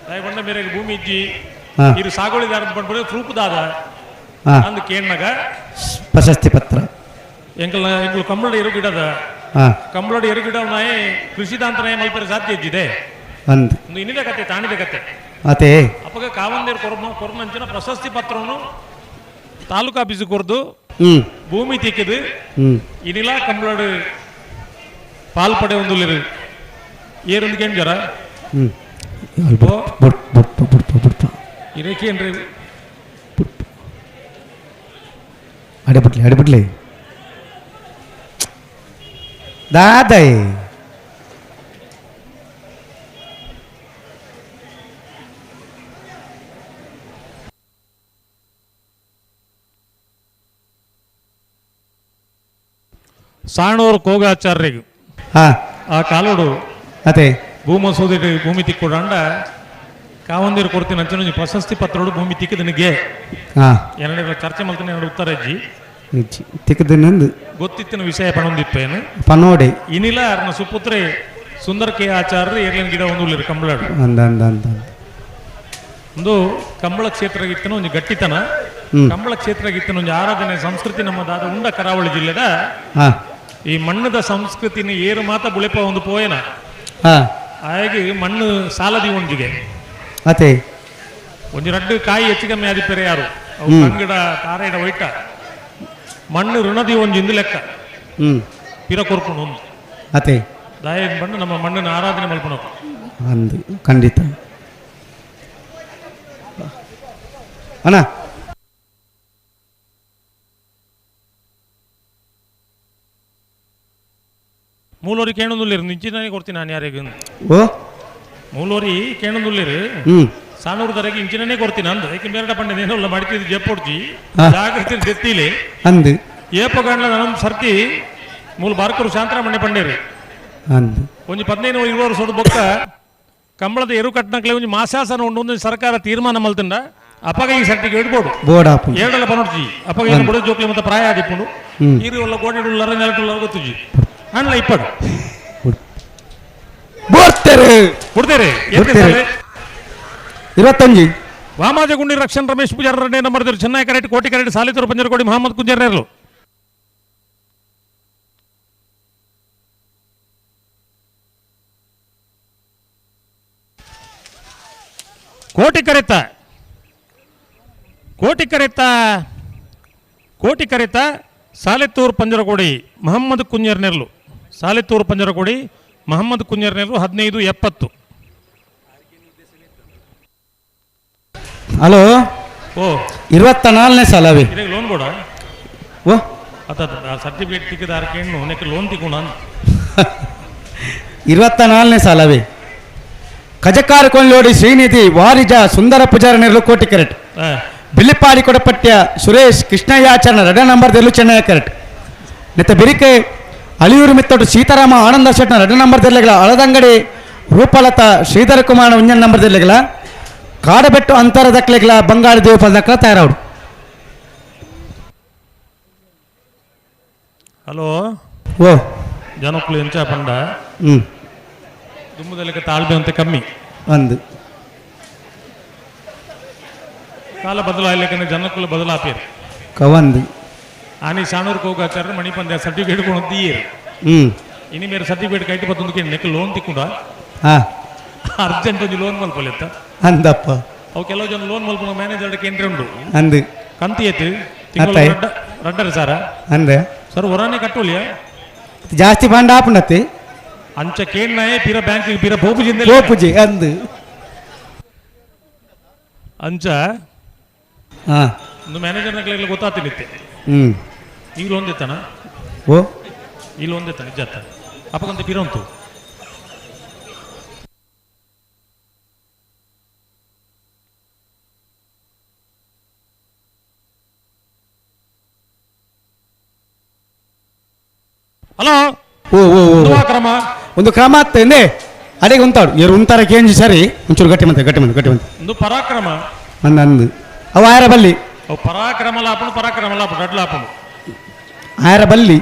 ದಯಗೊಂಡ ಮೇರೆಗೆ ಭೂಮಿ ಇಜ್ಜಿ ಇರು ಸಾಗುವಳಿದಾರ ಪಂಡ್ರೆ ಪ್ರೂಫ್ ದಾದ ಅಂದು ಕೇಣ್ಣಗ ಪ್ರಶಸ್ತಿ ಪತ್ರ ಎಂಕಲ್ ಎಂಕಲ್ ಕಂಬಳಡ ಎರುಗಿಡದ ಕಂಬಳಡ ಎರುಗಿಡ ನಾಯಿ ಕೃಷಿದಾಂತನಾಯ ಮಲ್ಪರೆ ಸಾಧ್ಯ ಇಜ್ಜಿದೆ ಅಂದು ಇನ್ನಿದ ಕತೆ ತಾಣಿದ ಕತೆ ಅತೆ ಅಪಗ ಕಾವಂದೇರು ಕೊರ್ನಂಚಿನ ಪ್ರಶಸ್ತಿ ಪತ್ರವನ್ನು ತಾಲೂಕು ಆಫೀಸ್ ಕೊರ್ದು ಭೂಮಿ ತಿಕ್ಕಿದು ಇನಿಲಾ ಕಂಬಳಡು ಪಾಲ್ ಪಡೆ ಒಂದು ಏರೊಂದು ಕೇಂಜರ ಇರೇಕೇನ್ರಿ ಅಡೆಬಿಟ್ಲಿ ಅಡೆಬಿಟ್ಲಿ ದಾದಾಯಿ ಸಾಣೂರು ಕೋಗಾಚಾರ್ಯರಿಗೆ ಆ ಕಾಲೋಡು ಅದೇ ಭೂಮಸೂದಿ ಭೂಮಿ ತಿಕ್ಕೊಡಂಡ ಕಾವಂದಿರು ಕೊಡ್ತೀನಿ ಅಂಚಿನ ಪ್ರಶಸ್ತಿ ಪತ್ರೋಡು ಭೂಮಿ ತಿಕ್ಕದನಿಗೆ ಎರಡನೇ ಚರ್ಚೆ ಮಲ್ತೀನಿ ಎರಡು ಉತ್ತರ ಅಜ್ಜಿ ತಿಕ್ಕದಿನಂದು ಗೊತ್ತಿತ್ತಿನ ವಿಷಯ ಪಣೊಂದಿಪ್ಪೇನು ಪನೋಡೆ ಇನಿಲ ಅರ್ನ ಸುಪುತ್ರೆ ಸುಂದರ ಕೆ ಆಚಾರ್ಯರು ಏರ್ಲಿನ ಗಿಡ ಒಂದು ಉಳ್ಳಿರು ಕಂಬಳಾಡು ಅಂದ ಅಂದ ಅಂದ ಒಂದು ಕಂಬಳ ಕ್ಷೇತ್ರಗಿತ್ತನ ಒಂದು ಗಟ್ಟಿತನ ಕಂಬಳ ಕ್ಷೇತ್ರಗಿತ್ತನ ಒಂದು ಆರಾಧನೆ ಸಂಸ್ಕೃತಿ ನಮ್ಮ ದಾದ ಉಂಡ ಕರಾವಳಿ ಜಿಲ್ಲೆದ ಈ ಮಣ್ಣದ ಸಂಸ್ಕೃತಿನ ಏರು ಮಾತ ಬುಳೆಪ ಒಂದು ಪೋಯನ ಹಾಗೆ ಮಣ್ಣು ಸಾಲದಿ ಒಂಜಿಗೆ ಅತೆ ಒಂಜಿ ರಡ್ಡು ಕಾಯಿ ಹೆಚ್ಚು ಕಮ್ಮಿ ಆದಿಪ್ಪರೆ ಯಾರು ಅವು ಕಂಗಡ ತಾರೇಡ ಒಯ್ಟ ಮಣ್ಣು ಋಣದಿ ಒಂಜಿಂದು ಲೆಕ್ಕ ಪಿರ ಕೊರ್ಕೊಂಡು ಒಂದು ಅತೆ ದಾಯ ಬಣ್ಣ ನಮ್ಮ ಮಣ್ಣನ್ನು ಆರಾಧನೆ ಮಲ್ಪಣ ಅಂದು ಖಂಡಿತ ಅಣ್ಣ ಮೂಲೋರಿ ಕೇಣದುಲ್ಲೇರು ನಿಂಚಿನಾನೆ ಕೊಡ್ತೀನಿ ನಾನು ಯಾರಿಗೂ ಓ ಮೂಲೋರಿ ಕೇಣದುಲ್ಲೇರು ಸಾನೂರು ದರಗೆ ಇಂಚಿನೇ ಕೊಡ್ತೀನಿ ಅಂದು ಏಕೆ ಬೇರೆ ಪಂಡ ಏನಲ್ಲ ಮಡಿತಿದ್ದು ಜಪ್ಪೊಡ್ಜಿ ಜಾಗೃತಿ ದೆತ್ತಿಲಿ ಅಂದು ಏಪಗಂಡ್ಲ ನನ್ನೊಂದು ಸರ್ತಿ ಮೂಲ ಬಾರ್ಕರು ಶಾಂತರಾಮಣ್ಣೆ ಪಂಡೇರು ಅಂದು ಒಂಜಿ 15 20 ವರ್ಷದ ಬೊಕ್ಕ ಕಂಬಳದ ಎರು ಕಟ್ಟನಕ್ಲೆ ಒಂಜಿ ಮಾಸಾಸನ ಉಂಡು ಒಂದು ಸರ್ಕಾರ ತೀರ್ಮಾನ ಮಲ್ತಂಡ ಅಪಗ ಈ ಸರ್ಟಿಫಿಕೇಟ್ ಬೋರ್ಡು ಬೋರ್ಡ್ ಆಪು ಏಳಲ್ಲ ಪನೊಡ್ಜಿ ಅಪಗ ಏನು ಬಡ ಜೋಕ್ಲಿ ಮತ್ತೆ ಪ್ರಾಯ ಆದಿಪ್ಪುಂಡು ಈರು ಎಲ್ಲ ಗೋಡೆ ಉಳ್ಳಾರ ನೆಲಟುಳ್ಳಾರ ಗೊತ್ತುಜಿ ಅಣ್ಣ ಇಪ್ಪಡು ಬೋಡ್ತೇರೆ ಕೊಡ್ತೇರೆ 25 ವಾಮಾಜಗುಂಡಿ Rakshan Ramesh Pujar Reddy number Chennai correct Koti correct ಸಾಲಿತರು ಪಂಜರಕೋಡಿ Mohammed ಕುಂಜರ್ನೇರ್ಲು ಕೋಟಿ ಕರೆತ ಕೋಟಿ ಕರೆತ ಕೋಟಿ ಕರೆತ ಸಾಲೆತ್ತೂರು ಪಂಜರಕೋಡಿ ಮಹಮ್ಮದ್ ಕುಂಜರ್ನೆರ್ಲು ಸಾಲೆತ್ತೂರು ಪಂಜರಕೋಡಿ ಮಹಮ್ಮದ್ ಕುಂಜರ್ನೆರ್ಲು 1570. ಹಲೋ ಓ 24ನೇ ಸಾಲವೇ ಇದಕ್ಕೆ ಲೋನ್ ಕೊಡ ಓ ಅತ್ತ ಸರ್ಟಿಫಿಕೇಟ್ ತಿಕ್ಕಿದ ಆರ್ಕೆಣ್ಣು ನೆಕ್ಕೆ ಲೋನ್ ತಿಕ್ಕೊಂಡ 24ನೇ ಸಾಲವೇ ಕಜಕಾರ ಕೊಂಡ್ಲೋಡಿ ಶ್ರೀನಿಧಿ ವಾರಿಜ ಸುಂದರ ಪೂಜಾರನೆರ್ಲು ಕೋಟಿ ಕರೆಟ್ ಬಿಲ್ಲಿಪಾಡಿ ಕೊಡಪಟ್ಯ ಸುರೇಶ್ ಕೃಷ್ಣಯ್ಯಾಚರಣ ರಡ ನಂಬರ್ ದೆಲ್ಲು ಚೆನ್ನಯ್ಯ ಕರೆಟ್ ನೆತ್ತ ಬಿರಿಕೆ ಅಳಿಯೂರು ಮಿತ್ತೊಟ್ಟು ಸೀತಾರಾಮ ಆನಂದ ಶೆಟ್ನ ರಡ ನಂಬರ್ ದೆಲ್ಲೆಗಳ ಅಳದಂಗಡಿ ರೂಪಲತಾ ಶ್ರೀಧರ ಕುಮಾರ ಉಂಜನ್ ನಂಬರ್ ದೆಲ್ಲೆಗಳ ಕಾಡಬೆಟ್ಟು ಅಂತರ ದಕ್ಲೆಗಳ ಬಂಗಾಳಿ ದೇವಪಾಲ ದಕ್ಕಲ ತಯಾರವರು. ಹಲೋ ಓ ಜನಕ್ಕಲು ಎಂಚ ಪಂಡ ದುಮ್ಮದಲ್ಲಿಗೆ ತಾಳ್ಮೆ ಅಂತ ಕಮ್ಮಿ ಅಂದು ಕಾಲ ಬದಲಾಗಲಿಕ್ಕೆ ಜನಕ್ಕಲು ಬದಲಾಪೇರು ಕವಂದು ಆನಿ ಸಾಣೂರ್ಗೆ ಹೋಗಾಚಾರ ಮಣಿಪಂದ್ಯ ಸರ್ಟಿಫಿಕೇಟ್ ಕೊಡು ತೀಯರು ಇನಿ ಮೇರೆ ಸರ್ಟಿಫಿಕೇಟ್ ಕೈಟ್ ಬತ್ತೊಂದಕ್ಕೆ ನೆಕ್ ಲೋನ್ ತಿಕ್ಕೊಂಡ ಅರ್ಜೆಂಟ್ ಒಂಜಿ ಲೋನ್ ಮಲ್ಪಲೆತ್ತ ಅಂದಪ್ಪ ಅವು ಕೆಲವು ಜನ ಲೋನ್ ಮಲ್ಪುನ ಮ್ಯಾನೇಜರ್ ಕೇಂದ್ರ ಉಂಡು ಅಂದು ಕಂತಿ ಐತಿ ತಿಂಗಳು ರಡ್ಡರ ಸಾರ ಅಂದೆ ಸರ್ ಹೊರನೆ ಕಟ್ಟೋಲಿಯ ಜಾಸ್ತಿ ಬಾಂಡ ಆಪುಂಡತ್ತಿ ಅಂಚ ಕೇಳ್ನಾಯೆ ಪಿರ ಬ್ಯಾಂಕ್ ಪಿರ ಪೋಪುಜಿ ಪೋಪುಜಿ ಅಂದು ಅಂಚ ಒಂದು ಮ್ಯಾನೇಜರ್ ನಕ್ಲೆಲ್ಲ ಗೊತ್ತಾತಿನಿತ್ತೆ ಈಗ ಲೋನ್ ದಿತ್ತಾನ ಓ ಇಲ್ಲಿ ಒಂದೇ ನಿಜ ಅಪಗಂತ ಪಿರಂತು ಹಲೋ ಓ ಓ ಓ ಕ್ರಮ ಒಂದು ಕ್ರಮ ಆಗ್ತದೆ ಅಡಿಗೆ ಉಂತಾಡು ಇವರು ಉಂತಾರ ಕೇಂಜಿ ಸರಿ ಒಂಚೂರು ಗಟ್ಟಿ ಮಂತೆ ಗಟ್ಟಿ ಮಂತೆ ಗಟ್ಟಿ ಮಂತೆ ಒಂದು ಪರಾಕ್ರಮ ಅಂದ ಅಂದು ಅವು ಆಯರ ಬಲ್ಲಿ ಅವು ಪರಾಕ್ರಮ ಲಾಪಣ ಪರಾಕ್ರಮ ಲಾಪಣ ರಡ್ ಲಾಪಣ ಆಯರ ಬಲ್ಲಿ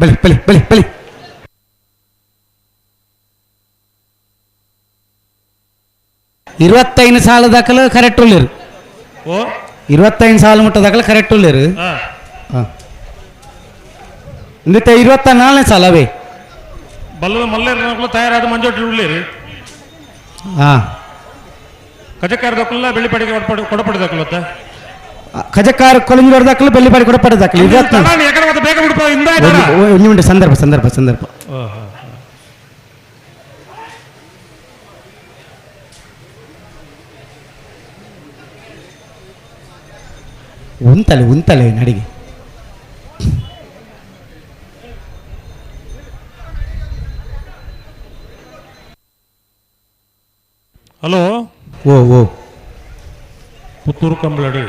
ಬಲಿ ಬಲಿ ಬಲಿ ಬಲಿ 25 ಸಾಲ ದಾಖಲು ಕರೆಕ್ಟ್ ಉಳ್ಳೇರು. ಓ 25 ಸಾಲ ಮುಟ್ಟ ದಾಖಲು ಕರೆಕ್ಟ್ ಉಳ್ಳೇರು. ಇಂದಿತ್ತೆ 24ನೇ ಸಾಲ ಅವೇ ಬಲ್ಲದ ಮಲ್ಲೇರು ತಯಾರಾದ ಮಂಜೋಟಿ ಉಳ್ಳೇರು. ಹಾ ಕಜಕಾರ ದಾಖಲ ಬೆಳ್ಳಿಪಾಡಿಗೆ ಕೊಡಪಡಿ ದಾಖಲತ್ತ ಕಜಕಾರ ಕೊಲಂಜೋಡ ದಾಖಲು ಬೆಳ್ಳಿಪಾಡಿ ಕೊಡಪಡಿ ದಾಖಲು 24 ಬೇಗ ಬಿಡಪ್ಪ ಇಂದ ಒಂದು ಸಂದರ್ಭ ಸಂದರ್ಭ ಸಂದರ್ಭ ಉಂತಲೆ ಉಂತಲೆ ನಡಿಗೆ ಹಲೋ ಓ ಓ ಪುತ್ತೂರು ಕಂಬಳಡಿ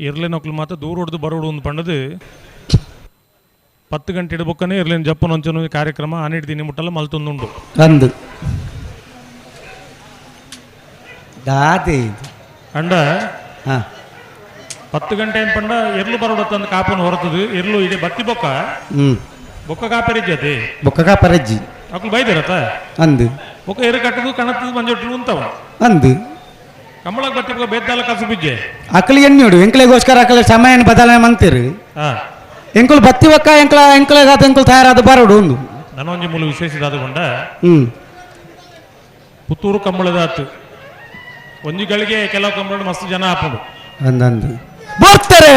ಇರ್ಲೇನೊಕ್ಲು ಮಾತ್ರ ದೂರ ಹೊಡೆದು ಬರೋಡು ಒಂದು ಪಂಡದು 10 ಗಂಟೆ ಇಡಬೊಕ್ಕನೆ ಇರ್ಲೇನು ಜಪ್ಪನ ಒಂಚೂರು ಕಾರ್ಯಕ್ರಮ ಆನಿಡ್ತೀನಿ ಮುಟ್ಟಲ್ಲ ಮಲ್ತೊಂದುಂಡು ಅಂದು ದಾದೆ ಅಂಡ 10 ಗಂಟೆ ಏನು ಪಂಡ ಎರ್ಲು ಬರೋಡತ್ತಂದು ಕಾಪನ ಹೊರತದು ಎರ್ಲು ಇದೆ ಬತ್ತಿ ಬೊಕ್ಕ ಬೊಕ್ಕ ಕಾಪರಿಜ್ಜಿ ಅದೇ ಬೊಕ್ಕ ಕಾಪರಜ್ಜಿ ಅಕ್ಲು ಬೈದಿರತ್ತ ಅಂದು ಬೊಕ್ಕ ಎರು ಕಟ್ಟದು ಕಣತದ ಮಂಜೊಟ್ಟು ಉಂತವ ಅಂದು ಕಂಬಳಕ್ಕೆ ಬತ್ತಿ ಬೊಕ್ಕ ಬೇದ್ದಾಲ ಕಸು ಬಿಜ್ಜೆ ಅಕ್ಲು ಎಣ್ಣೋಡು ಎಂಕ್ಲೆಗೋಸ್ಕರ ಅಕ್ಲ ಸಮಯ ಬದಲಾವಣೆ ಮಂತಿರು ಎಂಕುಲು ಬತ್ತಿ ಬೊಕ್ಕ ಎಂಕ್ಲ ಎಂಕ್ಲೆಗಾದ ಎಂಕುಲು ತಯಾರಾದ ಬರೋಡು ಒಂದು ನನೊಂಜಿ ಮೂಲ ವಿಶೇಷದಾದಗೊಂಡ ಪುತ್ತೂರು ಕಂಬಳದಾತು ಒಂಜಿ ಗಳಿಗೆ ಕೆಲವು ಕಂಬಳ ಮಸ್ತ್ ಜನ ಹಾಪುಡು ಅಂದಂದು ಬರ್ತಾರೆ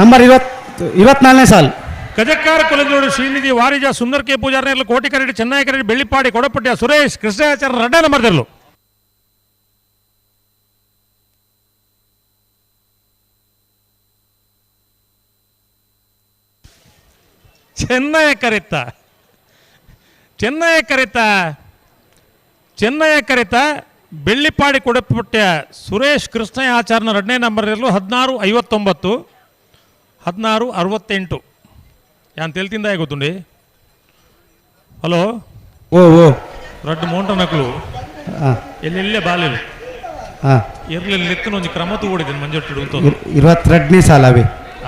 ನಂಬರ್ 24ನೇ ಸಾಲು ಕಜಕ್ಕಾರ ಕೊಲಂಜೋಡು ಶ್ರೀನಿಧಿ ವಾರಿಜ ಸುಂದರ್ ಕೆ ಪೂಜಾರ್ನೆರ್ಲು ಕೋಟಿ ಕರಡಿ ಚೆನ್ನೈ ಕರಡಿ ಬೆಳ್ಳಿಪಾಡಿ ಕೊಡಪಟ್ಟಿಯ ಸುರೇಶ್ ಕೃಷ್ಣಾಚಾರ್ಯ ರಡ್ಡ ನಂಬರ್ದೆರ್ಲು ಚೆನ್ನಯ ಕರೆತ ಚೆನ್ನಯ ಕರೆತ ಚೆನ್ನಯ ಕರೆತ ಬೆಳ್ಳಿಪಾಡಿ ಕೊಡಪಟ್ಟಿಯ ಸುರೇಶ್ ಕೃಷ್ಣಯ್ಯ ಆಚಾರ್ಯನ ಎರಡನೇ ನಂಬರ್ ಇರಲು 16:59 16:68 ಯಾನ್ ತೆಲ್ತಿಂದ ಗೊತ್ತುಂಡಿ ಹಲೋ ಓ ಓ ರಡ್ಡು ಮೋಂಟನಕ್ಲು ಎಲ್ಲೆಲ್ಲೇ ಬಾಲಿಲು ಎರ್ಲೆಲ್ಲಿ ಎತ್ತನ ಒಂಜಿ ಕ್ರಮ ತೂಡಿದ್ದೀನಿ ಮಂಜೊಟ್ಟಿಡು ಅಂತ 22ನೇ ಸಾಲ ಅವಿ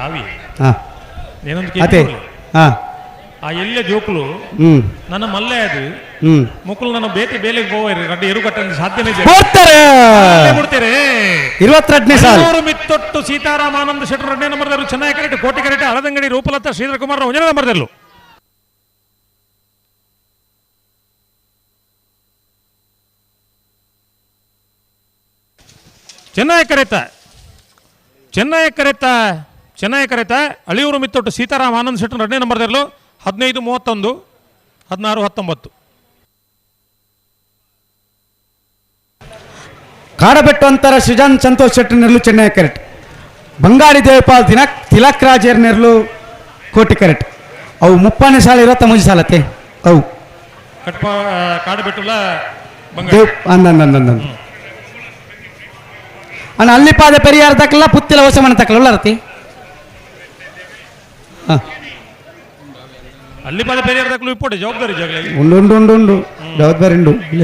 ಆವಿ ಏನೊಂದು ಆ ಎಲ್ಲ ಜೋಕುಲು ನನ್ನ ಮಲ್ಲೆ ಅದು ಮುಕ್ಕಲು ನನ್ನ ಬೇತೆ ಬೇಲೆಗೆ ಹೋಗ್ರಿ ರಡ್ಡು ಎರು ಕಟ್ಟಂಗೆ ಸಾಧ್ಯನೇ ಬಿಡ್ತಾರೆ 22ನೇ ಸಾಲು ಮಿತ್ತೊಟ್ಟು ಸೀತಾರಾಮಾನಂದ ಶೆಟ್ಟರ್ ಎರಡನೇ ನಂಬರ್ದರು ಚೆನ್ನೈ ಕರೆಕ್ಟ್ ಕೋಟಿ ಕರೆಕ್ಟ್ ಹಳದಂಗಡಿ ರೂಪಲತಾ ಶ್ರೀಧರ್ ಕುಮಾರ್ ಒಂದನೇ ನಂಬರ್ದಲ್ಲೂ ಚೆನ್ನೈ ಕರೆತ ಚೆನ್ನೈ ಕರೆತ ಚೆನ್ನೈ ಕರೆತ ಅಳಿಯೂರು ಮಿತ್ತೊಟ್ಟು ಸೀತಾರಾಮ ಆನಂದ್ ಶೆಟ್ಟರ್ ಎರಡನೇ ನಂಬರ್ದಲ್ಲೂ 15:31 16:19 ಕಾಡಬೆಟ್ಟು ಅಂತರ ಸೃಜನ್ ಸಂತೋಷ್ ಶೆಟ್ಟಿ ನೆರಳು ಚೆನ್ನೈ ಕರೆಕ್ಟ್ ಬಂಗಾಡಿ ದೇವಪಾಲ್ ತಿಲಕ್ ರಾಜರ್ ನೆರಳು ಕೋಟಿ ಕರೆಕ್ಟ್ ಅವು 30ನೇ ಸಾಲ 23 ಸಾಲತ್ತೆ ಅವು ಕಟ್ಪ ಕಾಡಬೆಟ್ಟುಲ ದೇವ್ ಅಂದ ಅಣ್ಣ ಅಲ್ಲಿ ಪಾದ ಪೆರಿಯಾರ ತಕ್ಕಲ್ಲ ಪುತ್ತಿಲ ಹೊಸ ಮನೆ ತಕ್ಕಲ್ಲ ಉಳ್ಳಾರತಿ ಹಾಂ ಅಲ್ಲಿ ಪಾದ ಪೆರಿಯಾರ ತಕ್ಕಲು ಇಪ್ಪೋಟೆ ಜವಾಬ್ದಾರಿ ಜಾಗಲಿ ಉಂಡು ಉಂಡು ಉಂಡು ಉಂಡು ಜವಾಬ್ದಾರಿ ಉಂಡು ಇಲ್ಲ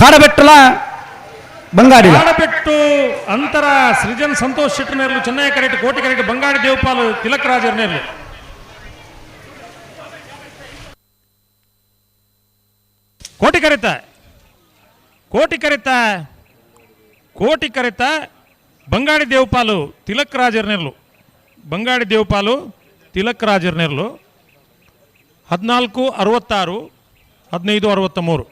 ಕಾಡಬೆಟ್ಟಲ ಬಂಗಾಡಿ ಆಡಬೆಟ್ಟು ಅಂತರ ಸೃಜನ್ ಸಂತೋಷ್ ಶೆಟ್ಟರ್ನೇರ್ಲು ಚೆನ್ನೈ ಕರೆಕ್ಟ್ ಕೋಟಿ ಕರೆಕ್ಟ್ ಬಂಗಾಡಿ ದೇವಪಾಲ್ ತಿಲಕ್ ರಾಜರ್ನೇರ್ಲು. ಕೋಟಿ ಕರೆತ ಕೋಟಿ ಕರೆತ ಕೋಟಿ ಕರೆತ ಬಂಗಾಡಿ ದೇವಪಾಲು ತಿಲಕ್ ರಾಜರ್ನೇರ್ಲು. ಬಂಗಾಡಿ ದೇವಪಾಲು ತಿಲಕ್ ರಾಜರ್ನೇರ್ಲು 14:66 15:63.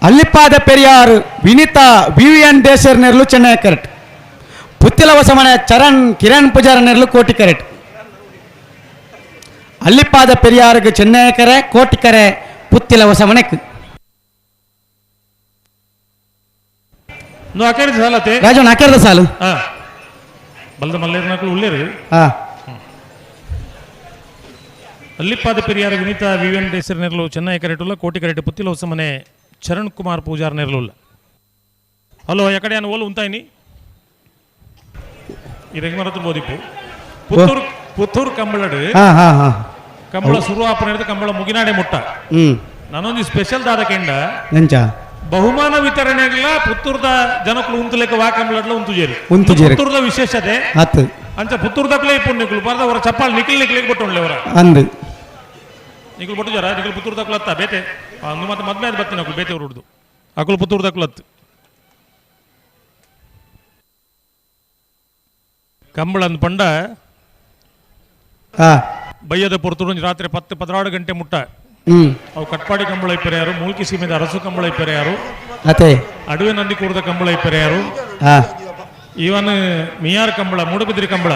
ಅಲ್ಲಿಪ್ಪಾದ ಪೆರಿಯಾರ್ ವಿನಿತಾ ವಿವಿಎನ್ ದೇಶರ್ ನೆರ್ಲು ಚೆನ್ನೈ ಕರೆಕ್ಟ್. ಪುತ್ತಿಲ ವಸಮನೆ ಚರಣ್ ಕಿರಣ್ ಪೂಜಾರ ನೆರ್ಲು ಕೋಟಿ ಕರೆಕ್ಟ್. ಅಲ್ಲಿಪ್ಪಾದ ಪೆರಿಯಾರ್ಗೆ ಚೆನ್ನೈ ಕರೆ ಕೋಟಿ ಕರೆ ಪುತ್ತಿಲ ವಸಮನೆಕ್. ರಾಜಣ್ಣ ಅಕೇರ್ದ ಸಾಲು ಬಲ್ದ ಮಲ್ಲೇರ್ನಕಲು ಉಳ್ಳೇರು. ಅಲ್ಲಿಪ್ಪಾದ Periyar Vinita ವಿವಿಎನ್ ದೇಶರ್ ನೆರ್ಲು Chennai correct Koti correct Puthila Hosamane Charan Kumar Pujar ನೆರ್ಲುಲ್ಲ. Hello ಎಕಡೆ ಓಲು ಉಂತಾಯಿನಿ ಈ ರೆಗ್ಮರತ್ರ ಬೋದಿಪ್ಪು ಪುತ್ತೂರು ಪುತ್ತೂರು ಕಂಬಳಡು ಕಂಬಳ ಸುರುವಾಪನ ಕಂಬಳ ಮುಗಿನಾಡೆ ಮುಟ್ಟ ನಾನೊಂದು ಸ್ಪೆಷಲ್ ದಾದ ಕೆಂಡ ಬಹುಮಾನ ವಿತರಣೆಗಳ ಪುತ್ತೂರ್ದ ಜನಕ್ಕಳು ಉಂತುಲೆಕ್ಕ ವಾ ಕಂಬಳಡ್ಲ ಉಂತುಜೇರಿ ಉಂತುಜೇರಿ ಪುತ್ತೂರ್ದ ವಿಶೇಷತೆ ಅಂಚ ಪುತ್ತೂರ್ದಕ್ಲೇ ಇಪ್ಪು ನಿಕ್ಲು ಬಾರ್ದ ಅವರ ಚಪ್ಪಾಲ್ ನಿಖಿಲ್ ನಿಕ್ಲಿಗೆ ಬಟ್ಟುಂಡ್ಲೆ ಅವರ ಅಂದು ನಿಕ್ಲು ಬಟ್ಟು ಜರ ನಿಕ್ಲು ಪುತ್ತೂರ್ದಕ್ಲತ್ತ ಬೇತೆ ಅಂದು ಮತ್ತೆ ಮದ್ಮೆ ಅದು ಬತ್ತೀನಿ ಅಕ್ಲು ಬೇತೆ ಹುಡುದು ಅಕ್ಲು ಪುತ್ತೂರ್ದಕ್ಲತ್ತು. ಕಂಬಳ ಅಂದ್ ಪಂಡ ಬಯ್ಯದ ಪೊರ್ತುಡು ರಾತ್ರಿ 10-16 ಗಂಟೆ ಮುಟ್ಟ ಅವು ಕಟ್ಪಾಡಿ ಕಂಬಳ ಇಪ್ಪರ್ಯಾರು, ಮೂಲ್ಕಿ ಸೀಮೆದ ಅರಸು ಕಂಬಳ ಇಪ್ಪರ್ಯಾರು, ಅಡುವೆ ನಂದಿಕೂರ್ದ ಕಂಬಳ ಇಪ್ಪರ್ಯಾರು, ಇವನ್ ಮಿಯಾರ್ ಕಂಬಳ ಮೂಡುಬಿದ್ರಿ ಕಂಬಳ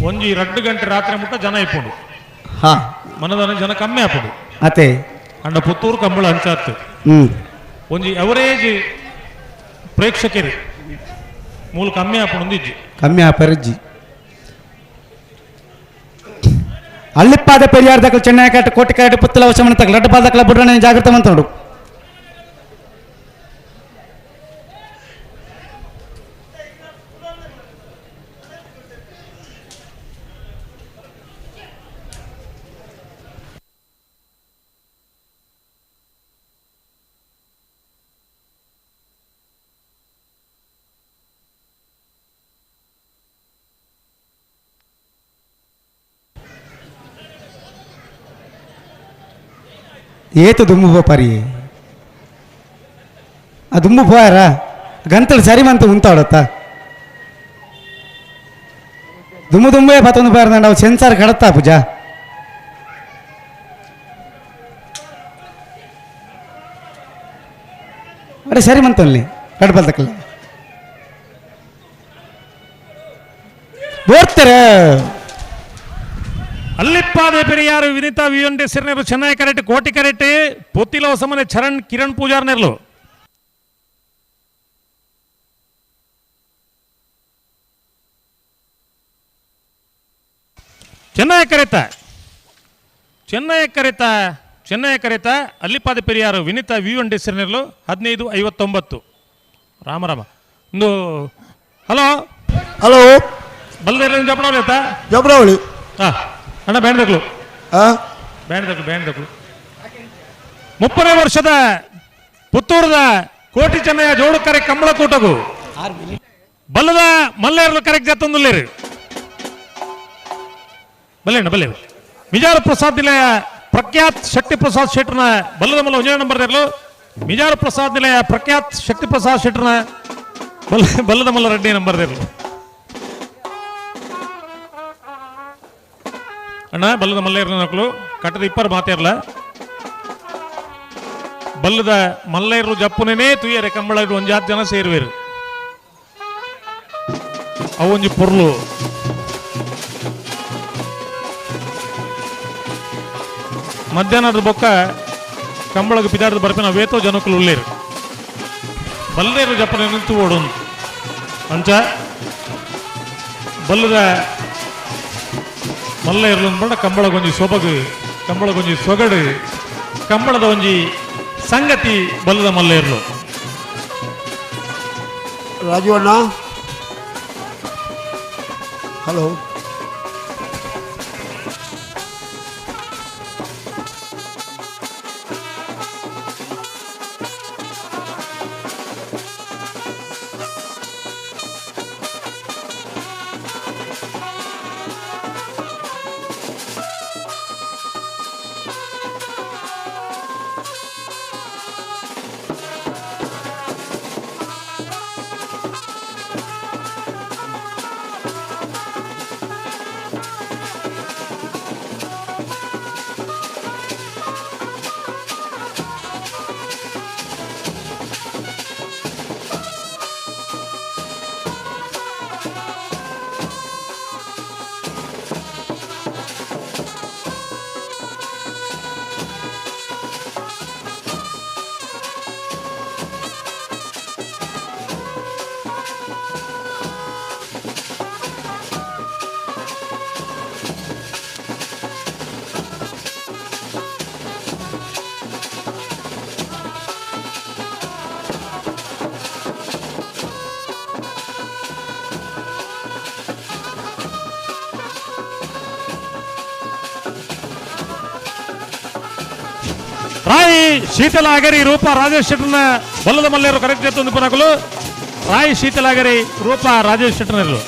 ಒಂಜಿ 2 ಗಂಟೆ ರಾತ್ರಿ ಮುಟ್ಟ ಜನ ಇಪ್ಪುಂಡು. ಮನದಾನ ಜನ ಕಮ್ಮಿ ಆಪುಂಡು. ಅಂಡ ಪುತ್ತೂರು ಕಂಬಳ ಅಂಚಾತ್ತು ಒಂಜಿ ಅವರೇಜ್ ಪ್ರೇಕ್ಷಕರು ಮೂಲ ಕಮ್ಮಿ ಆಪುಂಡು ಇಜ್ಜಿ ಕಮ್ಮಿ ಆಪರಿಜ್ಜಿ. ಅಲ್ಲಿಪ್ಪಾದ ಪೆರಿಯಾರ್ ದಕ್ಕಲು ಚೆನ್ನೈ ಕಟ್ಟ ಕೋಟಿ ಕರೆಕ್ಟ್ ಪುತ್ತಲ ವಶಮನ ತಕ್ಕ ಲಡ್ಡ ಬಾಲ್ ದಕ್ಕಲ ಬುಡ್ರಣ ಜಾಗ್ರತೆ ಮಂತೋಡು. ಏತು ದುಮ್ಮು ಪೋಪರಿ ಆ ದುಮ್ಮು ಪೋಯಾರ ಗಂತಲು ಸರಿ ಮಂತ ಉಂತಾಡತ್ತ ದುಮ್ಮು ದುಮ್ಮೇ ಪತ್ತೊಂದು ಪೋಯಾರ ನಾವು ಸೆನ್ಸಾರ್ ಕಡತ್ತಾ ಪೂಜಾ. ಅರೆ ಸರಿ ಮಂತಲ್ಲಿ ಕಡ್ಬಲ್ದಕ್ಕಲ್ಲ ಬೋರ್ತಾರೆ. ಅಲ್ಲಿಪ್ಪಾದೆ ಪೆರಿಯಾರು Vinita VN ಸಿರ್ನೇರು Chennai correct Koti correct ಪೊತ್ತಿಲ Hosamane Charan Kiran Pujar ನೆರ್ಲು. Chennai ಕರೆತ Chennai ಕರೆತ Chennai ಕರೆತ ಅಲ್ಲಿಪ್ಪಾದೆ ಪೆರಿಯಾರು Vinita VN ಸಿರ್ನೇರ್ಲು 15:59. Rama Rama ಒಂದು ಹಲೋ ಹಲೋ ಬಲ್ದೇರ ಜಪಡಾವಳಿ ಆಯ್ತಾ ಜಪಡಾವಳಿ. ಹಾಂ ಅಣ್ಣ ಬ್ಯಾಂಡ್ದಕ್ಲು ಬ್ಯಾಂಡ್ದಕ್ಲು ಬ್ಯಾಂಡ್ದಕ್ಲು 30ನೇ ವರ್ಷದ ಪುತ್ತೂರದ ಕೋಟಿ ಚೆನ್ನಯ್ಯ ಜೋಡುಕರೆ ಕಂಬಳ ಕೂಟಗು ಬಲ್ಲದ ಮಲ್ಲೇರ್ಲು ಕರೆಕ್ಟ್ ಜತ್ತೊಂದುಲ್ಲೇರು ಬಲ್ಲೇಣ್ಣ ಬಲ್ಲೆ ಮಿಜಾರು ಪ್ರಸಾದ್ ನಿಲಯ ಪ್ರಖ್ಯಾತ್ ಶಕ್ತಿ ಪ್ರಸಾದ್ ಶೆಟ್ಟರ್ನ ಬಲ್ಲದ ಮಲ್ಲ ಒಂಜನೇ ನಂಬರ್ ಇರಲು ಮಿಜಾರು ಪ್ರಸಾದ್ ನಿಲಯ ಪ್ರಖ್ಯಾತ್ ಶಕ್ತಿ ಪ್ರಸಾದ್ ಶೆಟ್ಟರ್ನ ಬಲ್ಲದ ಮಲ್ಲ ರೆಡ್ಡಿ ನಂಬರ್ ಇರಲು. ಅಣ್ಣ ಬಲ್ಲದ ಮಲ್ಲೇರ್ನ ಮಕ್ಕಳು ಕಟ್ಟದ ಇಪ್ಪರು ಮಾತೇರ್ಲ ಬಲ್ಲದ ಮಲ್ಲೇರು ಜಪ್ಪುನೇ ತುಯ್ಯರೆ ಕಂಬಳ ಒಂಜಾತ್ ಜನ ಸೇರುವೇರು ಅವೊಂಜಿ ಪೊರ್ಲು ಮಧ್ಯಾಹ್ನದ ಬೊಕ್ಕ ಕಂಬಳಗ ಪಿದಾರ್ದ ಬರ್ಪಿನ ವೇತೋ ಜನಕ್ಕಲು ಉಳ್ಳೇರು ಬಲ್ಲೇರು ಜಪ್ಪನೆ ನಿಂತು ಓಡೋನು ಅಂಚ ಬಲ್ಲದ ಮಲ್ಲ ಇರಲು ಅಂದ್ಬಂಡ ಕಂಬಳಗೊಂಜಿ ಸೊಬಗು ಕಂಬಳಗೊಂಜಿ ಸೊಗಡು ಕಂಬಳದ ಒಂಜಿ ಸಂಗತಿ ಬಲ್ಲದ ಮಲ್ಲ ಇರಲು. ರಾಜೀವಣ್ಣ ಹಲೋ ರಾಯ್ ಶೀತಲಾಗರಿ ರೂಪ ರಾಜೇಶ್ ಶೆಟ್ಟರ್ನ ಬಲ್ಲದ ಮಲ್ಲೇರು ಕರೆಕ್ಟ್ ಜತ್ತೊಂದು ಪುನಕಲು. ರಾಯ್ ಶೀತಲಾಗರಿ ರೂಪ ರಾಜೇಶ್ ಶೆಟ್ಟರ್ನರು.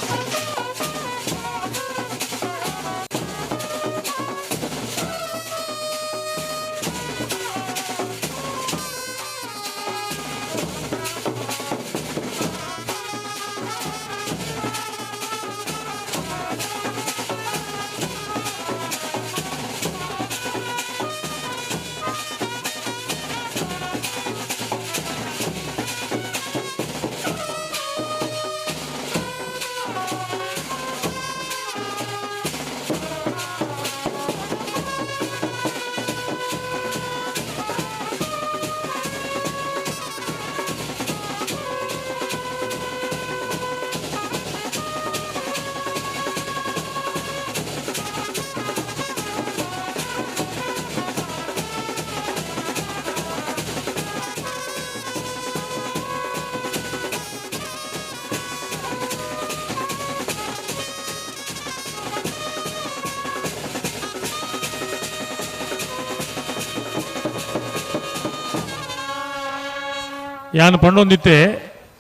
ಯಾನು ಪಂಡೊಂದಿತ್ತೆ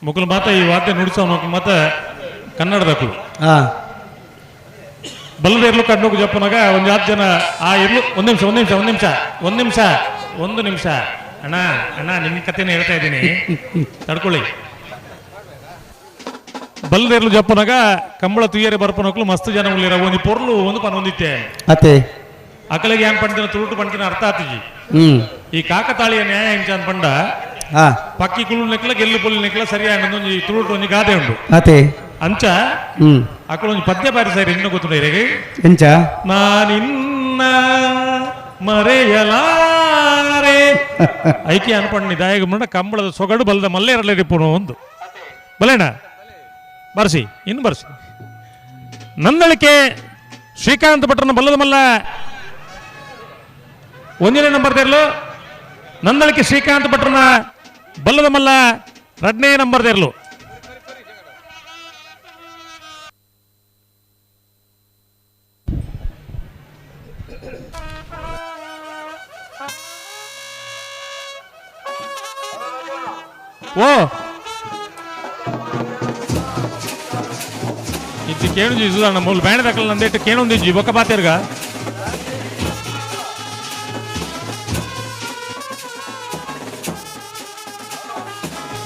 ಮುಕುಲು ಮಾತ ಈ ವಾದ್ಯ ನುಡಿಸೋ ಮಕ್ಕಳು ಮಾತ ಕನ್ನಡದಕ್ಕಳು ಬಲ್ಲದ ಇರ್ಲು ಕಣ್ಣು ಜಪ್ಪನಾಗ ಒಂದು 7 ಜನ ಆ ಇರ್ಲು. ಒಂದು ನಿಮಿಷ ಒಂದು ನಿಮಿಷ ಒಂದು ನಿಮಿಷ ಒಂದು ನಿಮಿಷ ಒಂದು ನಿಮಿಷ ಅಣ್ಣ ಅಣ್ಣ ನಿಮ್ಮ ಕಥೆನ ಹೇಳ್ತಾ ಇದ್ದೀನಿ, ತಡ್ಕೊಳ್ಳಿ. ಬಲ್ಲದ ಇರ್ಲು ಜಪ್ಪನಾಗ ಕಂಬಳ ತುಯ್ಯರೆ ಬರ್ಪನಕ್ಲು ಮಸ್ತ್ ಜನ ಉಳ್ಳಿರ ಒಂದು ಪೊರ್ಲು ಒಂದು ಪನ್ ಹೊಂದಿತ್ತೆ ಅತ್ತೆ ಅಕಲಿಗೆ ಏನ್ ಪಂಡಿನ ತುಳುಟು ಪಂಡಿನ ಅರ್ಥ ಆತಿಜಿ. ಈ ಕಾಕತಾಳಿಯ ನ್ಯಾಯ ಎಂಚ ಪಂಡ ಪಕ್ಕಿ ಕುಳ್ಳು ನೆಕ್ಲ ಗೆಲ್ಲು ಪುಲ್ಲು ನೆಕ್ಲ ಸರಿಯಾದ ಒಂಜಿ ತುಳುಟು ಒಂಜಿ ಗಾದೆ ಉಂಡು ಅತೆ ಅಂಚ ಅಕುಲು ಒಂಜಿ ಪದ್ಯ ಬಾರಿ ಸರಿ ಇನ್ನು ಗೊತ್ತುಂಡು ಇರೆಗೆ ಎಂಚ ನಾನಿನ್ನ ಮರೆಯಲಾರೆ ಐಕೆ ಅನ್ಪಣ್ಣಿ ದಾಯಗ ಮುಂಡ ಕಂಬಳದ ಸೊಗಡು ಬಲದ ಮಲ್ಲೇರಲೆ ರಿಪುನು ಒಂದು ಬಲೇಣ ಬರ್ಸಿ ಇನ್ನು ಬರ್ಸಿ. ನಂದಳಿಕೆ ಶ್ರೀಕಾಂತ್ ಭಟ್ರನ ಬಲ್ಲದ ಮಲ್ಲ ಒಂದನೇ ನಂಬರ್ ತೆರಲು. ನಂದಳಿಕೆ ಶ್ರೀಕಾಂತ್ ಭಟ್ರನ ಬಲ್ಲದ ಮಲ್ಲ ಎರಡನೇ ನಂಬರ್ ತೆರಲು. ಓ ಇದು ಕೇಣುಜಿ ಸುಧಾರಣ ಮೂಲ ಬ್ಯಾಂಡ್ ದಾಖಲೆ ನಂದೇಟು ಕೇಣುಂದಿಜ್ಜಿ ಬೊಕ್ಕ ಬಾತೇರ್ಗ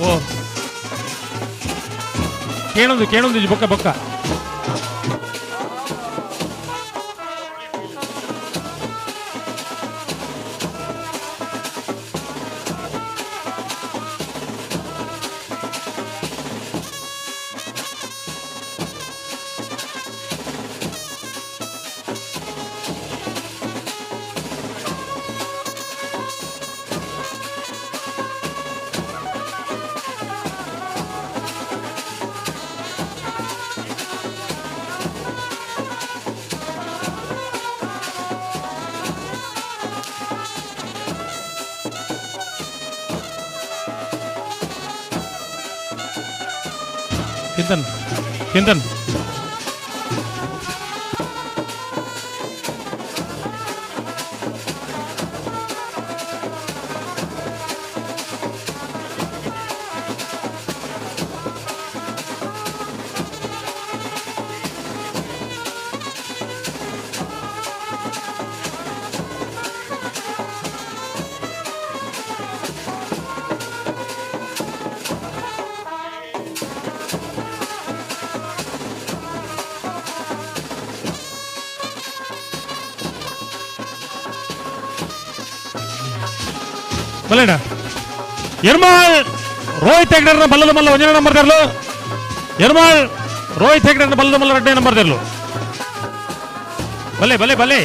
ಓ ಕೇಣುಂದು ಕೇಣುಂದಿಜ್ಜಿ ಬೊಕ್ಕ ಬೊಕ್ಕ Kinten, Kinten. ಬಲೇಣ ಎರ್ಮಾಳ್ ರೋಹಿತ್ ಹೆಗ್ಡೆರ್ನ ಬಲ್ಲದ ಮಲ್ಲ ಒಂದನೇ ನಂಬರ್ ತೆರಲು. ಎರ್ಮಾಳ್ ರೋಹಿತ್ ಹೆಗ್ಡೆರ್ನ ಬಲ್ಲದ ಮಲ್ಲ ಎರಡನೇ ನಂಬರ್ ತೆರಲು. ಬಲೆ ಬಲೆ ಬಲೆ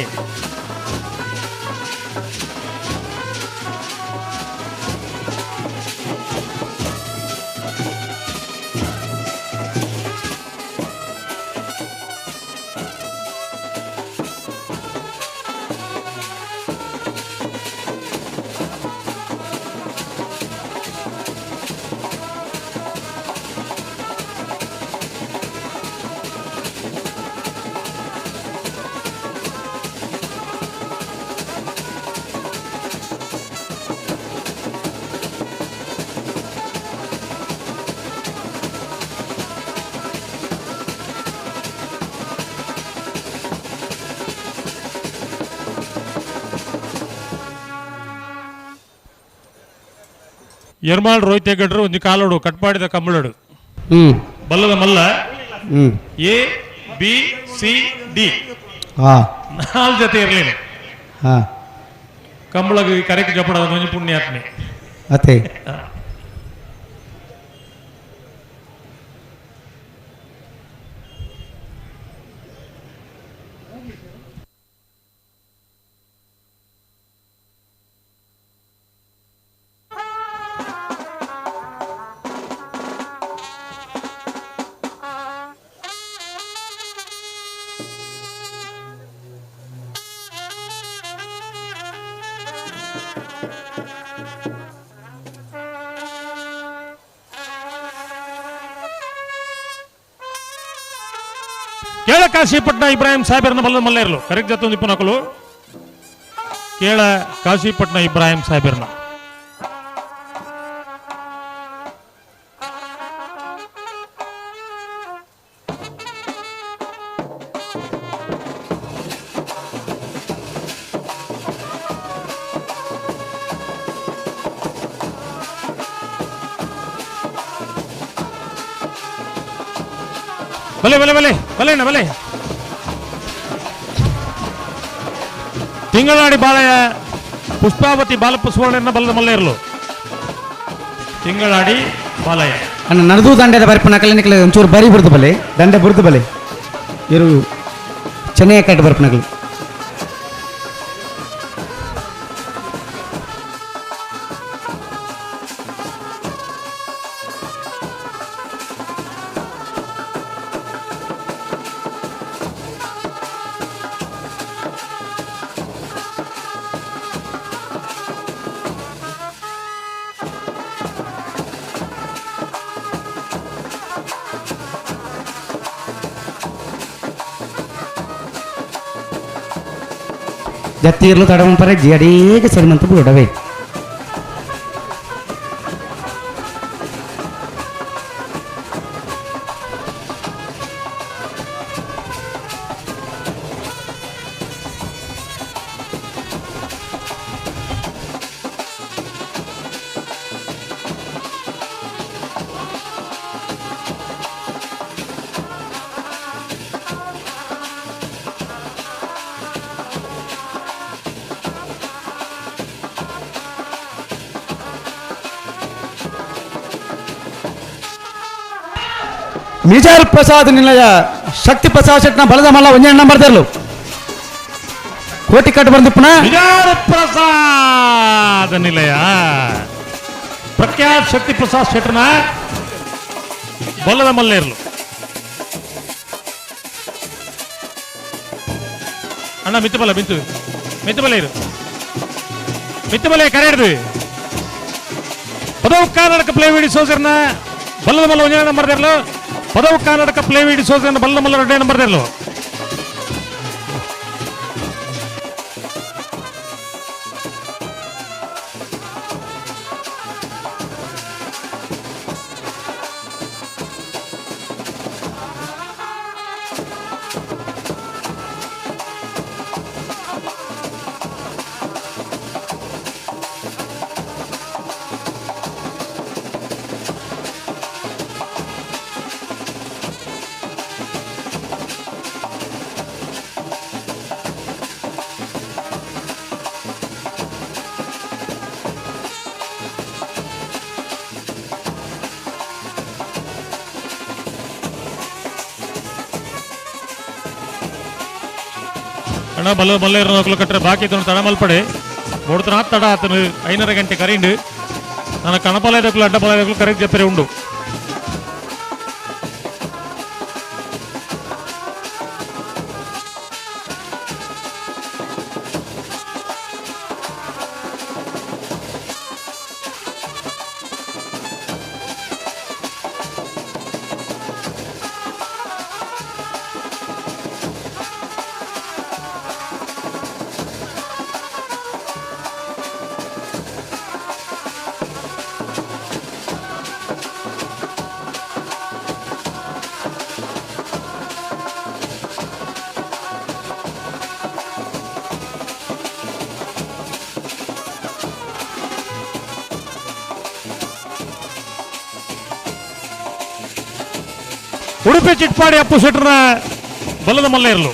ಎರ್ಮಾಳ್ ರೋಹಿತೇಗಡ್ರು ಒಂಜಿ ಕಾಲೋಡು ಕಟ್ಪಾಡಿದ ಕಂಬಳಡು ಬಲ್ಲದ ಮಲ್ಲ ಎ ಬಿ ಸಿ ಡಿ ನಾಲ್ ಜೊತೆ ಇರಲಿಲ್ಲ ಕಂಬಳಗ್ ಕರೆಕ್ ಜಪಡ ಒಂಜಿ ಪುಣ್ಯಾತ್ಮೆ ಅತೆ ಕೇಳ ಕಾಶಿಪಟ್ನ ಇಬ್ರಾಹಿಂ ಸಾಹೇಬರನ್ನ ಬಲ್ಲ ಮಲ್ಲೇರ್ಲು ಕರೆಕ್ಟ್ ಜೊತೆ ಒಂದು ಪುನಕಲು ಕೇಳ ಕಾಶಿಪಟ್ನ ಇಬ್ರಾಹಿಂ ಸಾಹೇಬರನ್ನ ಬಲೆ ಬಲೆ ಬಲೆ ಬಲೆ ಅಣ್ಣ ಬಲೆ ತಿಂಗಳಾಡಿ ಬಾಳೆಯ ಪುಷ್ಪಾವತಿ ಬಾಲಪ್ಪ ಸುವರ್ಣನ ಬಲ್ಲದ ಮಲ್ಲೇರ್ಲು ತಿಂಗಳಾಡಿ ಬಾಲಯ್ಯ ಅಣ್ಣ ನಡೆದು ದಂಡೆದ ಬರ್ಪನ ನಿಕ್ಲೆ ಒಂಚೂರು ಬರಿ ಬುರ್ದು ಬಲೆ ದಂಡೆ ಬುರ್ದು ಬಲೆ ಇರು ಚೆನ್ನೈ ಕಟ್ಟು ಬರ್ಪನಕಲು ಜತ್ತೀರ್ಲು ತಡವಂಪರೆ ಜಡೇಗೆ ಸರಿಮಂತ ಬಿಡವೆ ಮಿಜಾರ್ ಪ್ರಸಾದ್ ನಿಲಯ ಶಕ್ತಿ ಪ್ರಸಾದ್ ಶೆಟ್ನ ಬಲದ ಮಲ್ಲ ಒಂಜೆ ನಂಬರ್ ತರಲು ಕೋಟಿ ಕಟ್ಟು ಬಂದಿಪ್ಪನ ಮಿಜಾರ್ ಪ್ರಸಾದ್ ನಿಲಯ ಪ್ರಖ್ಯಾತ್ ಶಕ್ತಿ ಪ್ರಸಾದ್ ಶೆಟ್ನ ಬಲ್ಲದ ಮಲ್ಲೇರ್ಲು ಅಣ್ಣ ಮಿತ್ತಬಲ ಮಿತ್ತು ಮಿತ್ತಬಲ ಇರು ಮಿತ್ತಬಲ ಕರೆ ಹಿಡಿದು ಪದವು ಕರ್ನಾಟಕ ಪ್ಲೇ ವಿಡಿ ಸೋಸರ್ನ ಬಲ್ಲದ ಮಲ್ಲ ಒಂಜೆ ನಂಬರ್ ತರಲು ಪದವು ಕರ್ನಾಟಕ ಪ್ಲೇ ವಿಡಿ ಸೋಸರ್ನ ಬಲ್ಲದ ಮಲ್ಲ ಎರಡನೇ ನಂಬರ್ ತರಲು ಅಣ್ಣ ಬಲ್ಲ ಮಲ್ಲೇರ ನೌಕಲು ಕಟ್ಟರೆ ಬಾಕಿ ತಡ ಮಲ್ಪಡೆ ಮೂಡ್ತನ ತಡ ಆತನು ಐನೂರ ಗಂಟೆ ಕರೀಂಡು ನನ್ನ ಕಣಪಾಲಯದಕ್ಕೂ ಅಡ್ಡಪಾಲಯದಕ್ಕೂ ಕರೆಕ್ಟ್ ಜಪ್ಪರೆ ಉಂಡು ಉಡುಪಿ ಚಿಟ್ಪಾಡಿ ಅಪ್ಪು ಶೆಟ್ಟರ್ನ ಬಲ್ಲದ ಮಲ್ಲೇರ್ಲು.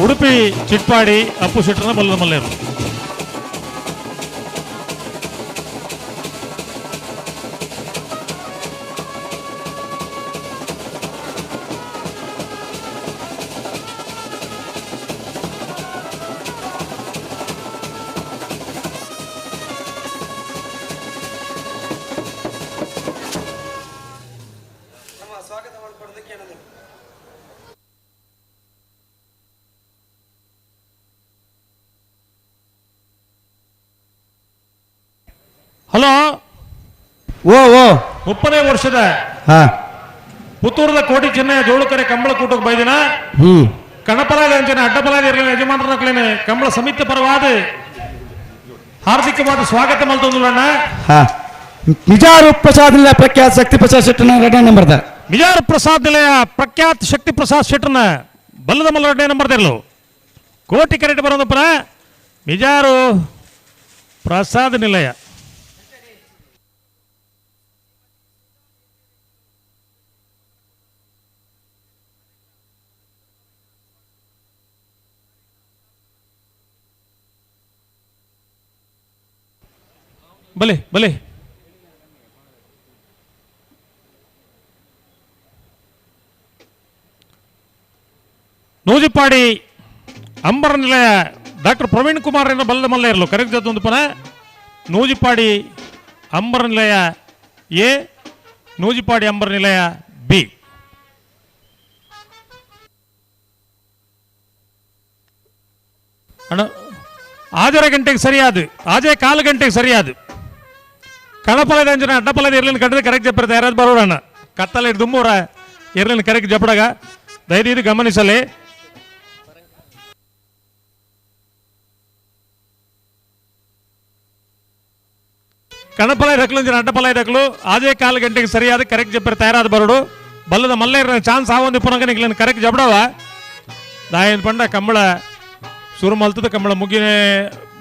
ಉಡುಪಿ ಚಿಟ್ಪಾಡಿ ಅಪ್ಪು ಶೆಟ್ಟರ್ನ ಬಲ್ಲದ ಮಲ್ಲೇರ್ಲು. ಹಲೋ ಓ ಓ 30ನೇ ವರ್ಷದ ಪುತ್ತೂರದ ಕೋಟಿ ಚೆನ್ನೈ ಜೋಳುಕರೆ ಕಂಬಳ ಕೂಟಕ್ಕೆ ಬೈದಿನ ಕಣಪಲಾದ ಅಂಚನೆ ಅಡ್ಡಪಲಾದ ಇರಲಿಲ್ಲ ಯಜಮಾನರ ಕಂಬಳ ಸಮಿತಿ ಪರವಾದ ಹಾರ್ದಿಕವಾದ ಸ್ವಾಗತ ಮಲ್ತೊಂದುಲಣ್ಣ. ಮಿಜಾರು ಪ್ರಸಾದ್ ನಿಲಯ ಪ್ರಖ್ಯಾತ ಶಕ್ತಿ ಪ್ರಸಾದ್ ಶೆಟ್ಟರ್ನ ಎರಡನೇ ನಂಬರ್ದ. ಮಿಜಾರು ಪ್ರಸಾದ್ ನಿಲಯ ಪ್ರಖ್ಯಾತ ಶಕ್ತಿ ಪ್ರಸಾದ್ ಶೆಟ್ಟರ್ನ ಬಲ್ಲದ ಮಲ್ಲ ಎರಡನೇ ನಂಬರ್ದಿರಲು. ಕೋಟಿ ಕರೆಕ್ಟ್ ಬರೋದಪ್ಪನ ಮಿಜಾರು ಪ್ರಸಾದ್ ನಿಲಯ. ಬಲೆ ಬಲೆ ನೂಜಿಪಾಡಿ ಅಂಬರ ನಿಲಯ ಡಾಕ್ಟರ್ ಪ್ರವೀಣ್ ಕುಮಾರ್ ಎನ್ನ ಬಲ್ಲದ ಮಲ್ಲ ಇರಲು ಕರೆಕ್ಟ್ ಜೊತೆ ಪನ ನೂಜಿಪಾಡಿ ಅಂಬರ ನಿಲಯ ಎ, ನೂಜಿಪಾಡಿ ಅಂಬರ ನಿಲಯ ಬಿ. ಅಣ್ಣ ಆಜರ ಗಂಟೆಗೆ ಸರಿಯಾದ ಆಜೆ ಕಾಲು ಗಂಟೆಗೆ ಸರಿಯಾದ ಕಣಪಲದ ಅಂಜನ ಅಡ್ಡಪಲದ ಇರ್ಲಿನ ಕಟ್ಟದ ಕರೆಕ್ಟ್ ಜಪ್ಪರ ತಯಾರಾದ ಬರೋಣ ಕತ್ತಲ ದುಮ್ಮೂರ ಇರ್ಲಿನ ಕರೆಕ್ಟ್ ಜಪ್ಪಡಗ ದಯದೀದು ಗಮನಿಸಲಿ. ಕಣಪಲ ರಕ್ಲು ಅಂಜನ ಅಡ್ಡಪಲ ರಕ್ಲು ಆಜೆ ಕಾಲು ಗಂಟೆಗೆ ಸರಿಯಾದ ಕರೆಕ್ಟ್ ಜಪ್ಪರ ತಯಾರಾದ ಬರೋಡು ಬಲ್ಲದ ಮಲ್ಲ ಚಾನ್ಸ್ ಆವೊಂದು ಪುನಗ ಕರೆಕ್ಟ್ ಜಬಡವ ದಾಯನ್ ಪಂಡ ಕಂಬಳ ಶುರು ಮಲ್ತದ ಕಂಬಳ ಮುಗಿನೇ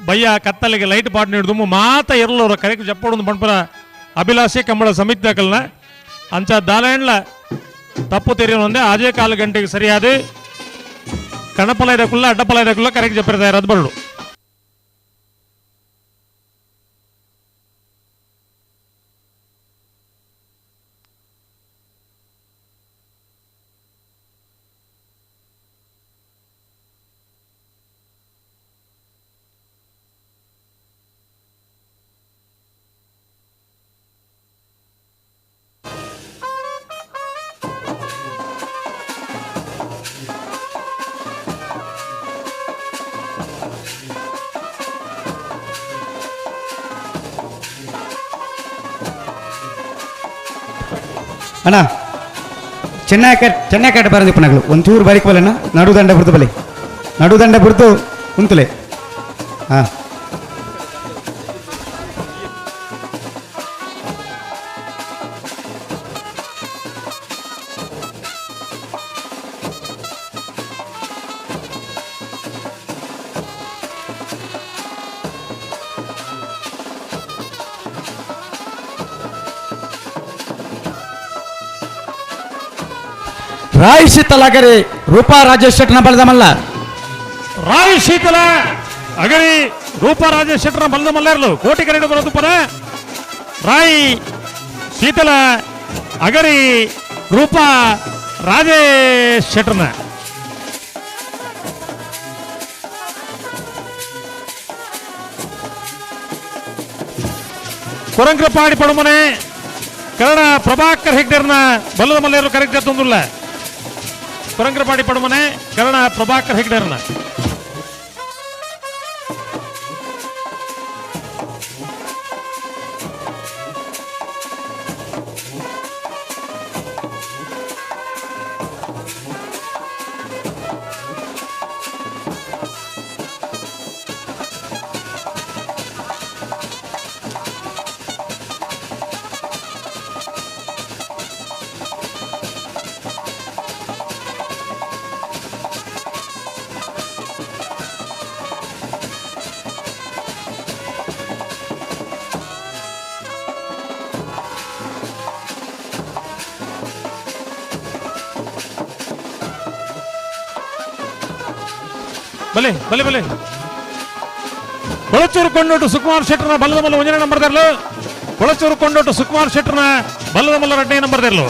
ಬಯ್ಯ ಕತ್ತಲಿಗೆ ಲೈಟ್ ಪಾಟ್ ನೀಡುದು ಮಾತ ಇರಲೋರ ಕರೆಕ್ಟ್ ಜಪ್ಪಡು ಪಂಪರ ಅಭಿಲಾಷೆ ಕಂಬಳ ಸಮಿತಿ ದಾಖಲನ ಅಂಚ ದಾಲಯಣ್ಲ ತಪ್ಪು ತೆರೆಯೊಂದೇ ಆಜೇ ಕಾಲು ಗಂಟೆಗೆ ಸರಿಯಾದ ಕಣಪಲ ಇದಕ್ಕುಲ್ಲ ಅಡ್ಡಪಲ ಇದಕ್ಕುಲ್ಲ ಕರೆಕ್ಟ್ ಜಪ್ಪರ ತಯಾರಾದ ಬರಡು. ಅಣ್ಣ ಚೆನ್ನೈ ಕಟ್ಟ ಬರೋದು ಪುನಗಳು ಒಂಚೂರು ಬರಿಕ್ ಬಲ್ಲಣ್ಣ ನಡುದಂಡ ಬುರ್ದು ಬಲಿ ನಡುದಂಡ ಬುರ್ದು ಉಂತುಲೆ ಹಾಂ. ರಾಯ್ ಶೀತಲ ಅಗರಿ ರೂಪಾ ರಾಜೇಶ್ ಶೆಟ್ಟರ್ನ ಬಲದ ಮಲ್ಲ. ರಾಯ್ ಶೀತಲ ಅಗರಿ ರೂಪಾ ರಾಜೇಶ್ ಶೆಟ್ಟರ್ನ ಬಲದ ಮಲ್ಲ ಇರಲು ಕೋಟಿ ಕರೆಡು ಬರೋದು ಪರ ರಾಯ್ ಶೀತಲ ಅಗರಿ ರೂಪಾ ರಾಜೇಶ್ ಶೆಟ್ಟರ್ನ. ಕೊರಂಕ್ರಪಾಡಿ ಪಡುಮನೆ ಕನ್ನಡ ಪ್ರಭಾಕರ್ ಹೆಗ್ಡೆರ್ನ ಬಲ್ಲದ ಮಲ್ಲೇರು ಕರೆಕ್ಟ್ ಜೊತ್ತೊಂದುಲ್ಲ. ಕೊರಂಕ್ರಪಾಡಿ ಪಡುಮನೆ ಕನ್ನಡ ಪ್ರಭಾಕರ್ ಹೆಗ್ಡೆರ್ನ. ಬಲೆ ಬಲೆ ಬಲೆ ಕೊಳಚೂರು ಕೊಂಡೋಟು ಸುಕುಮಾರ್ ಶೆಟ್ಟರ್ನ ಬಲ್ಲದ ಮಲ್ಲ ಒಂದನೇ ನಂಬರ್ ದರ್ಲು. ಕೊಳಚೂರು ಕೊಂಡೋಟು ಸುಕುಮಾರ್ ಶೆಟ್ಟರ್ನ ಬಲ್ಲದ ಮಲ್ಲ ಎರಡನೇ ನಂಬರ್ ದರ್ಲು.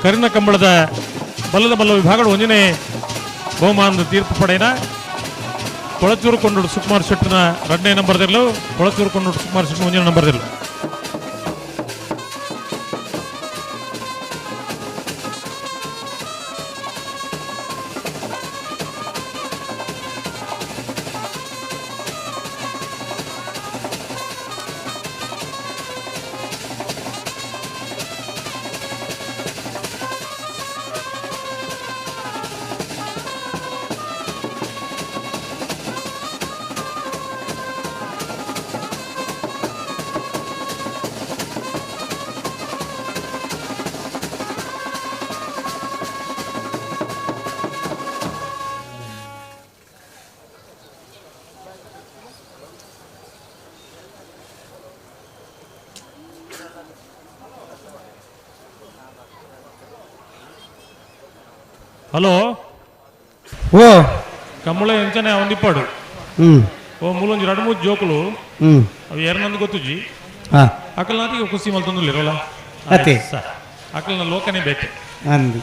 ಕರಿನ ಕಂಬಳದ ಬಲ್ಲದ ಮಲ್ಲ ವಿಭಾಗಗಳು ಒಂದನೇ ಬಹುಮಾನದ ತೀರ್ಪು ಪಡೆಯನ ಕೊಳಚೂರು ಕೊಂಡೋಟು ಸುಕುಮಾರ್ ಶೆಟ್ಟರ್ನ ಎರಡನೇ ನಂಬರ್ ದರ್ಲು. ಕೊಳಚೂರು ಕೊಂಡೋಟು ಸುಕುಮಾರ್ ಶೆಟ್ಟರ್ನ ಒಂದನೇ ನಂಬರ್ ದರ್ಲು. ಹಲೋ ಓ ಕಮ್ಮಳ ಎಂಚನೆ ಅವಂದಿಪ್ಪಾಡು ಓ ಮೂಲೊಂಜಿ ಎರಡು ಮೂರು ಜೋಕುಲು ಅವು ಏರ್ನಂದು ಗೊತ್ತುಜಿ ಅಕಲ್ನಾತಿಗೆ ಖುಷಿ ಮಲ್ತೊಂದುಲ್ಲಿರಲ್ಲ ಅತೆ ಅಕಲ್ನ ಲೋಕನೇ ಬೇಕು ಅಂದು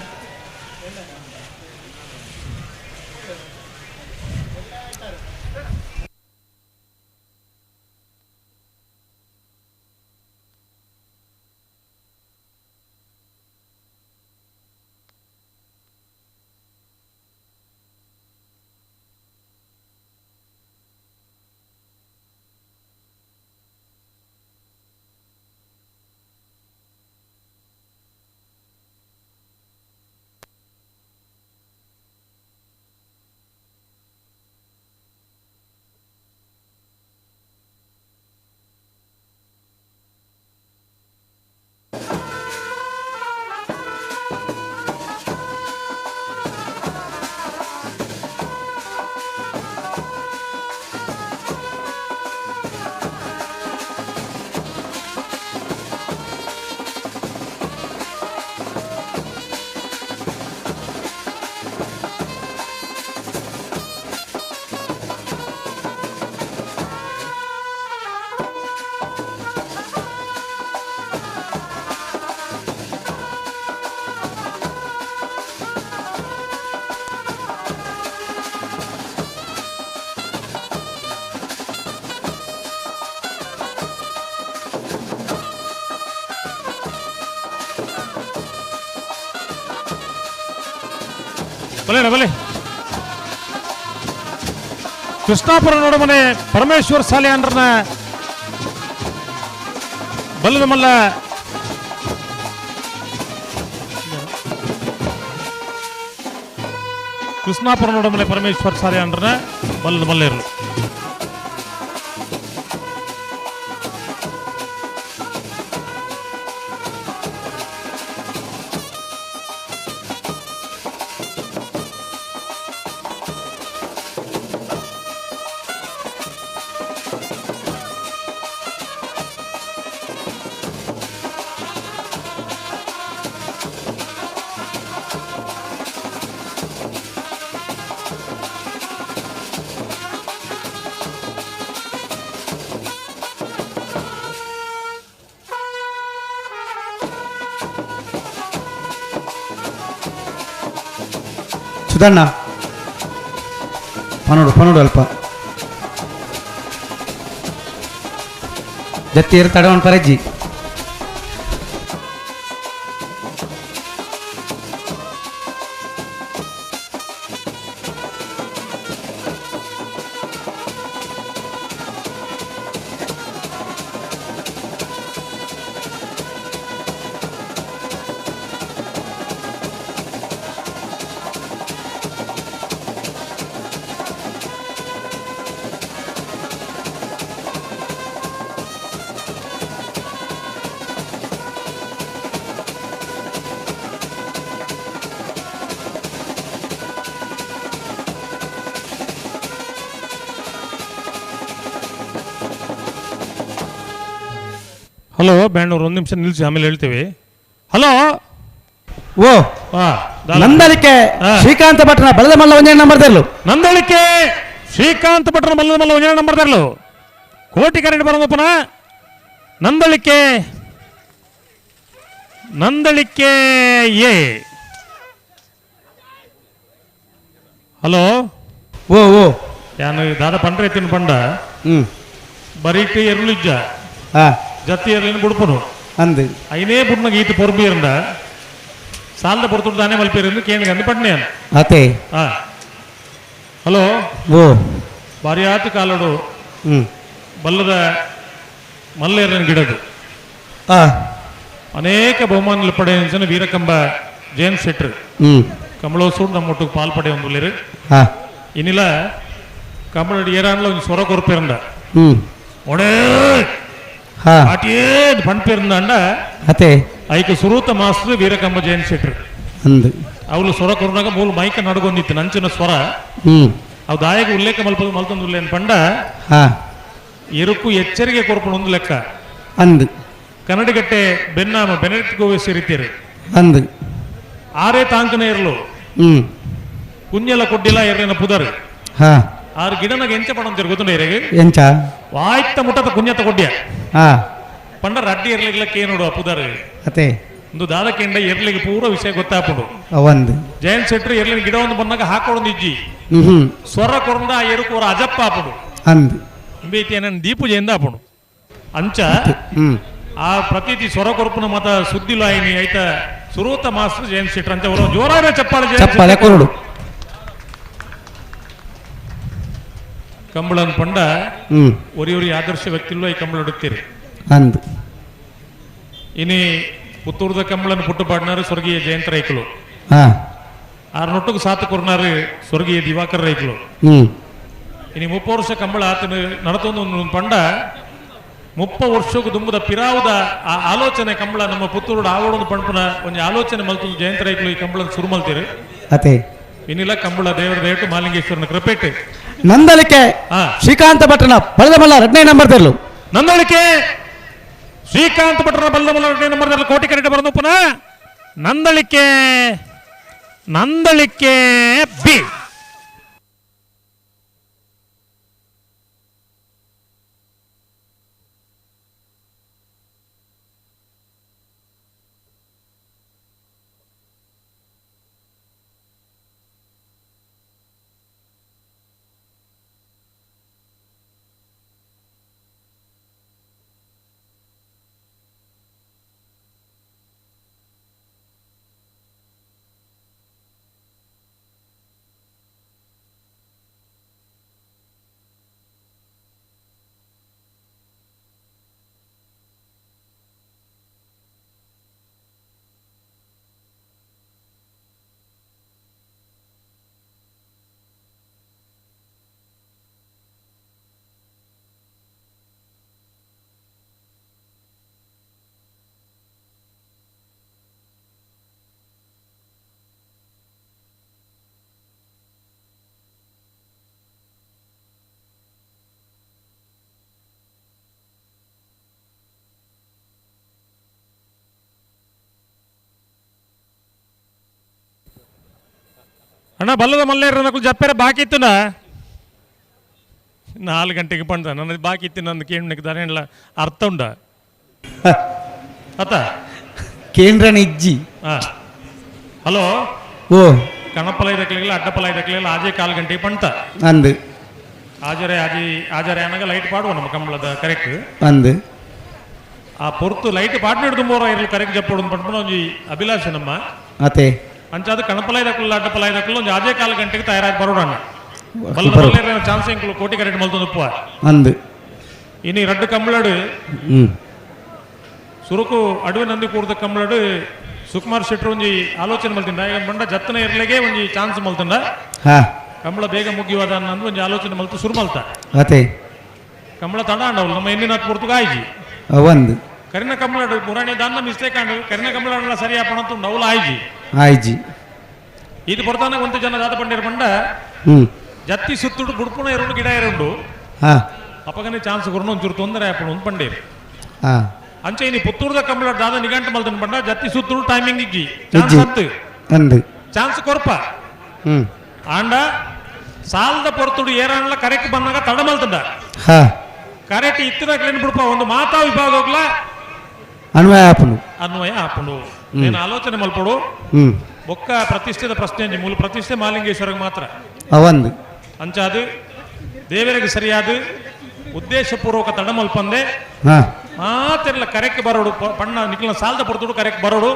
ಬಲೆ ಬಲೆ ಕೃಷ್ಣಾಪುರ ನೋಡಮನೆ ಪರಮೇಶ್ವರ್ ಸಾಲೆ ಅಂಡ್ರನ ಬಲ್ಲದ ಮಲ್ಲ ಕೃಷ್ಣಾಪುರ ನೋಡಮನೆ ಪರಮೇಶ್ವರ್ ಸಾಲೆ ಅಂಡ್ರನ ಬಲ್ಲದ ಮಲ್ಲೇರು. ಸುಧಣ್ಣ ಪನೋಡು ಪನೋಡು ಅಲ್ಪ ಜತ್ತಿ ತಡವನ್ ಪರಜ್ಜಿ ಹಲೋ ಬ್ಯಾಂಡೂರು ಒಂದು ನಿಮಿಷ ನಿಲ್ಲಿಸಿ, ಆಮೇಲೆ ಹೇಳ್ತೀವಿ. ಹಲೋ ಓ ನಂದಳಿಕೆ ಶ್ರೀಕಾಂತ ಭಟ್ರನ ಬಲದ ಮಲ್ಲ ಒಂದೇ ನಂಬರ್ ತರಲು. ನಂದಳಿಕೆ ಶ್ರೀಕಾಂತ ಭಟ್ರನ ಬಲದ ಮಲ್ಲ ಒಂದೇ ನಂಬರ್ ತರಲು. ಕೋಟಿ ಕರೆಂಟ್ ಬರೋದಪ್ಪನ ನಂದಳಿಕೆ, ನಂದಳಿಕೆ ಎ. ಹಲೋ ಓ ಓ ಯಾನು ದಾದ ಪಂಡ್ರೆ ತಿನ್ ಪಂಡ ಬರೀಕ್ ಎರ್ಲಿಜ್ಜ ಜತಿ ಎರ್ಲಿನ ಬುಡ್ಪನು ಅಂದು ಐನೇ ಬುಡ್ನಗ ಈತ ಪೊರ್ಬಿಯರಂಡ ಸಾಲದ ಪೊರ್ತುಡು ದಾನೆ ಮಲ್ಪೇರಿಂದ ಕೇಂದ್ರ ಪಟ್ನೆ ಅತೆ. ಹಲೋ ಓ ಭಾರಿ ಆತು ಕಾಲಡು ಬಲ್ಲದ ಮಲ್ಲೇರನ ಗಿಡದು ಅನೇಕ ಬಹುಮಾನలు ಪಡೆಯ ವೀರಕಂಬ ಜಯಂತ್ ಶೆಟ್ರು ಕಮಲೋಸೂಡು ನಮ್ಮ ಒಟ್ಟಿಗೆ ಪಾಲ್ ಪಡೆಯ ಒಂದು ಇನ್ನಿಲ್ಲ ಕಮಲಡಿ ಏರಾನ್ಲ ಒಂದು ಸ್ವರ ಕೊರಪಿರಂಡ ಒಡೇ ಪಣ್ಪಿರಂಡ ಅತೆ ಐಕ ಸುರೂತ ಮಾಸ್ಟರ್ ವೀರಕಂಬ ಜಯಂತ್ ಶೆಟ್ರು ಅಂದು ಅವಳು ಸ್ವರ ಕೊರನಾಗ ಮೂಲ ಮೈಕ ನಡ್ಗೊಂದಿತ್ತು ನಂಚಿನ ಸ್ವರ ಅವು ದಾಯಕ ಉಲ್ಲೇಖ ಮಲ್ಪ ಮಲ್ತೊಂದು ಉಲ್ಲೇನ ಪಂಡ ಎರುಕು ಎಚ್ಚರಿಕೆ ಕೊರಪಣ ಒಂದು ಲೆಕ್ಕ ಅಂದು ಕನ್ನಡಗಟ್ಟೆ ಬೆನ್ನಾಮ ಬೆನೆಟ್ ಗೋವೆ ಸೇರಿತೀರಿ ಅಂದು ಆರೇ ತಾಂಕನ ಇರಲು ಕುಂಜಲ ಕೊಡ್ಡಿಲ್ಲ ಎರಲಿನ ಪುದರ್ ಆರು ಗಿಡನಾಗ ಎಂಚ ಪಡಂತೀರಿ ಗೊತ್ತುಂಡ ಇರೆಗೆ ಎಂಚ ವಾಯ್ತ ಮುಟ್ಟದ ಕುಂಜತ ಕೊಡ್ಡಿಯ ಪಂಡ ರಡ್ಡಿ ಎರ್ಲಿಗ್ಲಕ್ಕೆ ಏನು ಆ ಪುದರ್ ಅತೆ ಒಂದು ದಾದಕೆಂಡ ಎರ್ಲಿಗೆ ಪೂರ ವಿಷಯ ಗೊತ್ತಾಪುಂಡು ಒಂದು ಜಯಂತ್ ಶೆಟ್ರು ಎರ್ಲಿನ ಗಿಡ ಒಂದು ಬಂದಾಗ ಹಾಕೊಡೊಂದು ಇಜ್ಜಿ ಸ್ವರ ಕೊರಂದ ಆ ಎರುಕು ಅವರ ಅಜಪ್ಪ ಆಪುಂಡು ಅಂದು ಇಂಬೇತಿ ದೀಪು ಜಯಿಂದ ಆಪುಂಡು ಅಂಚ ಆ ಪ್ರತೀತಿ ಸ್ವರ ಕೊರಪುನ ಮತ ಸುದ್ದಿ ಲಾಯಿನಿ ಐತ ಸುರೂತ ಮಾಸ್ಟರ್ ಜಯಂತ್ ಶೆಟ್ರು ಅಂತ ಅವರು ಜೋರಾದ ಚಪ್ಪಾಳೆ ಚಪ್ಪಾಳೆ ಕೊರಡು. ಕಂಬಳನ್ ಪಂಡ ಒರಿ ಒರಿ ಆದರ್ಶ ವ್ಯಕ್ತಿಲ್ಲ ಈ ಕಂಬಳ ಉಡುತ್ತೀರಿ ಅಂದು ಇನಿ ಪುತ್ತೂರ್ದ ಕಂಬಳನ್ ಪುಟ್ಟು ಪಾಡ್ನಾರು ಸ್ವರ್ಗೀಯ ಜಯಂತ ರೈಕಲು ಆರು ನೊಟ್ಟುకు ಸಾತು ಕೊರ್ನಾರು ಸ್ವರ್ಗೀಯ ದಿವಾಕರ್ ರೈಕಲು ಇನಿ 30 ವರ್ಷ ಕಂಬಳ ಆತನ ನಡತೊಂದು ಪಂಡ 30 ವರ್ಷಕ್ಕೂ ದುಂಬುದ ಪಿರಾವುದ ಆ ಆಲೋಚನೆ ಕಂಬಳ ನಮ್ಮ ಪುತ್ತೂರು ಆವಡೊಂದು ಪಂಪನ ಒಂದು ಆಲೋಚನೆ ಮಲ್ತು ಜಯಂತ ರೈಕಲು ಈ ಕಂಬಳನ್ ಶುರು ಮಲ್ತೀರಿ ಅತೆ ಇನ್ನಿಲ್ಲ ಕಂಬಳ ದೇವರ ದೇಟು ಮಾಲಿಂಗೇಶ್ವರನ ಕೃಪೆಟ್ಟು. ನಂದಳಿಕೆ ಶ್ರೀಕಾಂತ ಭಟ್ರನ ಬಲದ ಮಲ್ಲ ಎರಡನೇ ನಂಬರ್ ತರಲು. ನಂದಳಿಕೆ ಶ್ರೀಕಾಂತ ಭಟ್ರನ ಬಲದ ಮಲ್ಲ ಎರಡನೇ ನಂಬರ್ ತರಲು ಕೋಟಿ ಕರೆಕ್ಟ್ ಬರೋದು ಪುನಃ ನಂದಳಿಕೆ, ನಂದಳಿಕೆ ಬಿ. ಅಣ್ಣ ಬಲ್ಲದ ಮಲ್ಲೇರ ನಕಲು ಜಪ್ಪೆರ ಬಾಕಿ ಇತ್ತುನ 4 ಗಂಟೆಗೆ ಪಂಡ ನನ್ನ ಬಾಕಿ ಇತ್ತು ನನ್ನ ಕೇಂದ್ರಕ್ಕೆ ದಾನೇಳ ಅರ್ಥ ಉಂಡ ಅತ್ತ ಕೇಂದ್ರನ ಇಜ್ಜಿ. ಹಲೋ ಓ ಕಣಪಲ ಇದಕ್ಲಿಲ್ಲ ಅಡ್ಡಪಲ ಇದಕ್ಲಿಲ್ಲ ಆಜೆ 1/4 ಗಂಟೆಗೆ ಪಂಟ ಅಂದು ಆಜರೆ ಆಜಿ ಆಜರೆ ಅನ್ನಾಗ ಲೈಟ್ ಪಾಡುವ ನಮ್ಮ ಕಂಬಳದ ಕರೆಕ್ಟ್ ಅಂದು ಆ ಪೊರ್ತು ಲೈಟ್ ಪಾಡ್ನ ಹಿಡಿದು ಮೋರ ಇರಲು ಕರೆಕ್ಟ್ ಜಪ್ಪಡು ಪಂಪನ ಒಂಜಿ ಅಭಿಲಾಷೆ ನಮ್ಮ ಅತೆ ಅಂಚಾದ ಕಣಪಲ ಇದಕ್ಕಲ್ಲ ಅಡ್ಡಪಲ ಇದಕ್ಕಲ್ಲ ಒಂದು ಅದೇ 1/4 ಗಂಟೆಗೆ ತಯಾರಾಗಿ ಬರೋಣ ಚಾನ್ಸ್ ಎಂಕುಲು ಕೋಟಿ ಕರೆಕ್ಟ್ ಮಲ್ತೊಂದು ಉಪ್ಪು ಅಂದು ಇನ್ನು ರಡ್ಡು ಕಂಬಳಡು ಸುರುಕು ಅಡುವೆ ನಂದಿ ಕೂರ್ದ ಕಂಬಳಡು ಸುಕುಮಾರ್ ಶೆಟ್ರು ಒಂಜಿ ಆಲೋಚನೆ ಮಲ್ತಿಂದ ಈಗ ಬಂಡ ಜತ್ತನ ಇರ್ಲಿಗೆ ಒಂಜಿ ಚಾನ್ಸ್ ಮಲ್ತಂಡ ಕಂಬಳ ಬೇಗ ಮುಗಿಯುವಾದ ಅನ್ನೋದು ಒಂಜಿ ಆಲೋಚನೆ ಮಲ್ತು ಸುರು ಮಲ್ತ ಅತೆ ಕಂಬಳ ತಡ ಅಂಡವಲ್ಲ ನಮ್ಮ ಎನ್ನಿನ ಪೂರ್ತುಗ ಆಯ್ಜಿ ಒಂದು ಕರಿನ ಕಂಬಳ ಪುರಾಣಿ ದಾನ್ನ ಮಿಸ್ಟೇಕ್ ಅಂಡು ಕರಿನ ಕಂಬಳ ಸರಿ ಆಪಣ ನವಲ ಆಯ್ಜಿ ಆಯ್ಜಿ ಇದು ಬರ್ತಾನೆ ಒಂದು ಜನ ದಾದ ಪಂಡಿರ ಬಂಡ ಜತ್ತಿ ಸುತ್ತುಡು ಬುಡ್ಪುಣ ಇರುಂಡು ಗಿಡ ಇರುಂಡು ಅಪ್ಪಗನೆ ಚಾನ್ಸ್ ಕೊರನು ಒಂಚೂರು ತೊಂದರೆ ಆಪಣ ಒಂದು ಪಂಡೀರ್ ಅಂಚೆ ಇನಿ ಪುತ್ತೂರ್ದ ಕಂಬಳ ದಾದ ನಿಗಂಟ ಮಲ್ತನ ಬಂಡ ಜತ್ತಿ ಸುತ್ತೂರು ಟೈಮಿಂಗ್ ಇಜ್ಜಿ ಚಾನ್ಸ್ ಅತ್ತು ಅಂದು ಚಾನ್ಸ್ ಕೊರ್ಪ ಆಂಡ ಸಾಲದ ಪೊರ್ತುಡು ಏರಾನ್ಲ ಕರೆಕ್ಟ್ ಬಂದಾಗ ತಡ ಮಲ್ತಂಡ ಕರೆಕ್ಟ್ ಇತ್ತಿನ ಬಿಡ್ಪ ಒಂದು ಮಾತಾ ವಿಭಾಗಗಳ ಅನ್ವಯ ಆಪುಂಡು ಅನ್ವಯ ಆಪುಂಡು నేను ಆಲೋಚನೆ ಮಲ್ಪಡು ಬೊಕ್ಕ ಪ್ರತಿಷ್ಠೆದ ಪ್ರಶ್ನೆ ಮೂಲ ಪ್ರತಿಷ್ಠೆ ಮಾಲಿಂಗೇಶ್ವರಗೆ ಮಾತ್ರ ಅವಂದು ಅಂಚಾದು ದೇವರಿಗೆ ಸರಿಯಾದ ಉದ್ದೇಶಪೂರ್ವಕ ತಡ ಮಲ್ಪಂದೆ ಮಾತೆಲ್ಲ ಕರೆಕ್ಟ್ ಬರೋಡು ಬಣ್ಣ ನಿಖಿಲ ಸಾಲದ ಪೊರ್ತುಡು ಕರೆಕ್ಟ್ ಬರೋಡು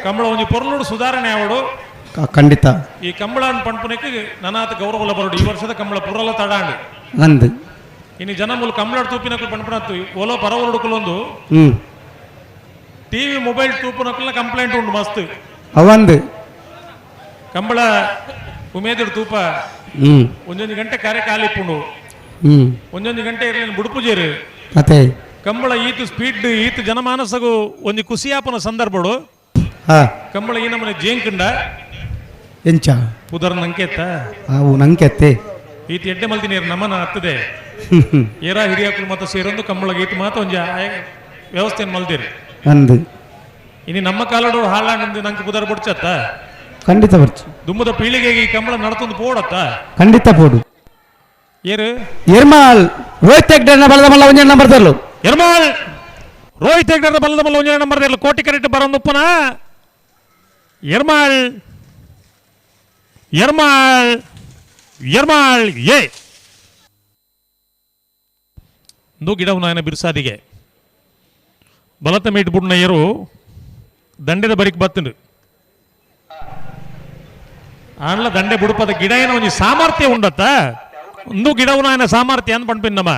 ಕಂಬಳ ಒಂಜಿ ಪೊರ್ಲುಡು ಸುಧಾರಣೆ ಆವಡು ಖಂಡಿತ ಈ ಕಂಬಳ ಪಣ್ಪುನಕ್ಕೆ ನನಾತ ಗೌರವಲ ಬರೋಡು ಈ ವರ್ಷದ ಕಂಬಳ ಪುರಲ ತಡಾಂಡು ಅಂದು ಇನ್ನು ಜನ ಮೂಲ ಕಂಬಳ ತೂಪಿನಕ್ಕೂ ಪಣ್ಪುನತ್ತು ಓಲೋ ಪರವರುಡುಕುಲೊಂದು ಟಿವಿ ಮೊಬೈಲ್ ತೂಪುನಕ್ಕಲ್ಲ ಕಂಪ್ಲೇಂಟ್ ಉಂಟು ಮಸ್ತ್ ಅವಂದು ಕಂಬಳ ಉಮೇದಿಡು ತೂಪ ಒಂದೊಂದು ಗಂಟೆ ಕಾರ್ಯ ಕಾಲಿಪ್ಪುಂಡು ಒಂದೊಂದು ಗಂಟೆ ಇರಲಿ ಬುಡುಪು ಜೇರು ಅದೇ ಕಂಬಳ ಈತ ಸ್ಪೀಡ್ ಈತ ಜನಮಾನಸಗು ಒಂದು ಕುಸಿಯಾಪನ ಸಂದರ್ಭಡು ಕಂಬಳ ಈ ನಮ್ಮನೆ ಜೇಂಕಂಡ ಎಂಚ ಪುದರ್ ನಂಕೆತ್ತ ಅವು ನಂಕೆತ್ತೆ ಈತ ಎಡ್ಡೆ ಮಲ್ದಿ ನೀರು ನಮನ ಹತ್ತದೆ ಏರಾ ಹಿರಿಯಾಕುಲು ಮತ ಸೇರೊಂದು ಕಂಬಳ ಈತ ಮಾತ ಒಂಜಿ ವ್ಯವಸ್ಥೆಯನ್ನು ಮಲ್ದಿರಿ ಅಂದು ಇನಿ ನಮ್ಮ ಕಾಲಡು ಹಾಳಾಂಡ್ ನಂಗೆ ಪುದರ್ ಬುಡ್ಚತ್ತ ಖಂಡಿತ ಬರ್ಚು ದುಮ್ಮದ ಪೀಳಿಗೆಗೆ ಈ ಕಂಬಳ ನಡತೊಂದು ಪೋಡತ್ತ ಖಂಡಿತ ಪೋಡು ಏರು ಎರ್ಮಾಲ್ ರೋಹಿತ್ ಹೆಗ್ಡೆನ ಬಲದ ಮಲ್ಲ ಒಂಜೆ ನಂಬರ್ ತರಲು ಎರ್ಮಾಲ್ ರೋಹಿತ್ ಹೆಗ್ಡೆನ ಬಲದ ಮಲ್ಲ ಒಂಜೆ ನಂಬರ್ ತರಲು ಕೋಟಿ ಕರೆಕ್ಟ್ ಬರೋಂದುಪ್ಪನ ಎರ್ಮಾಲ್ ಎರ್ಮಾಲ್ ಎರ್ಮಾಲ್ ಎ ಇಂದು ಗಿಡವು ನಾಯನ ಬಿರ್ಸಾದಿಗೆ ಬಲತ ಮೇಟ್ ಬುಡ್ನ ಏರು ದಂಡೆದ ಬರಿಕ್ ಬತ್ತಂಡು ಆಂಡ್ಲ ದಂಡೆ ಬುಡುಪದ ಗಿಡ ಏನೋ ಒಂಜಿ ಸಾಮರ್ಥ್ಯ ಉಂಡತ್ತ ಒಂದು ಗಿಡವು ನಾಯನ ಸಾಮರ್ಥ್ಯ ಅಂತ ಪಣ್ಪಿನ್ನಮ್ಮ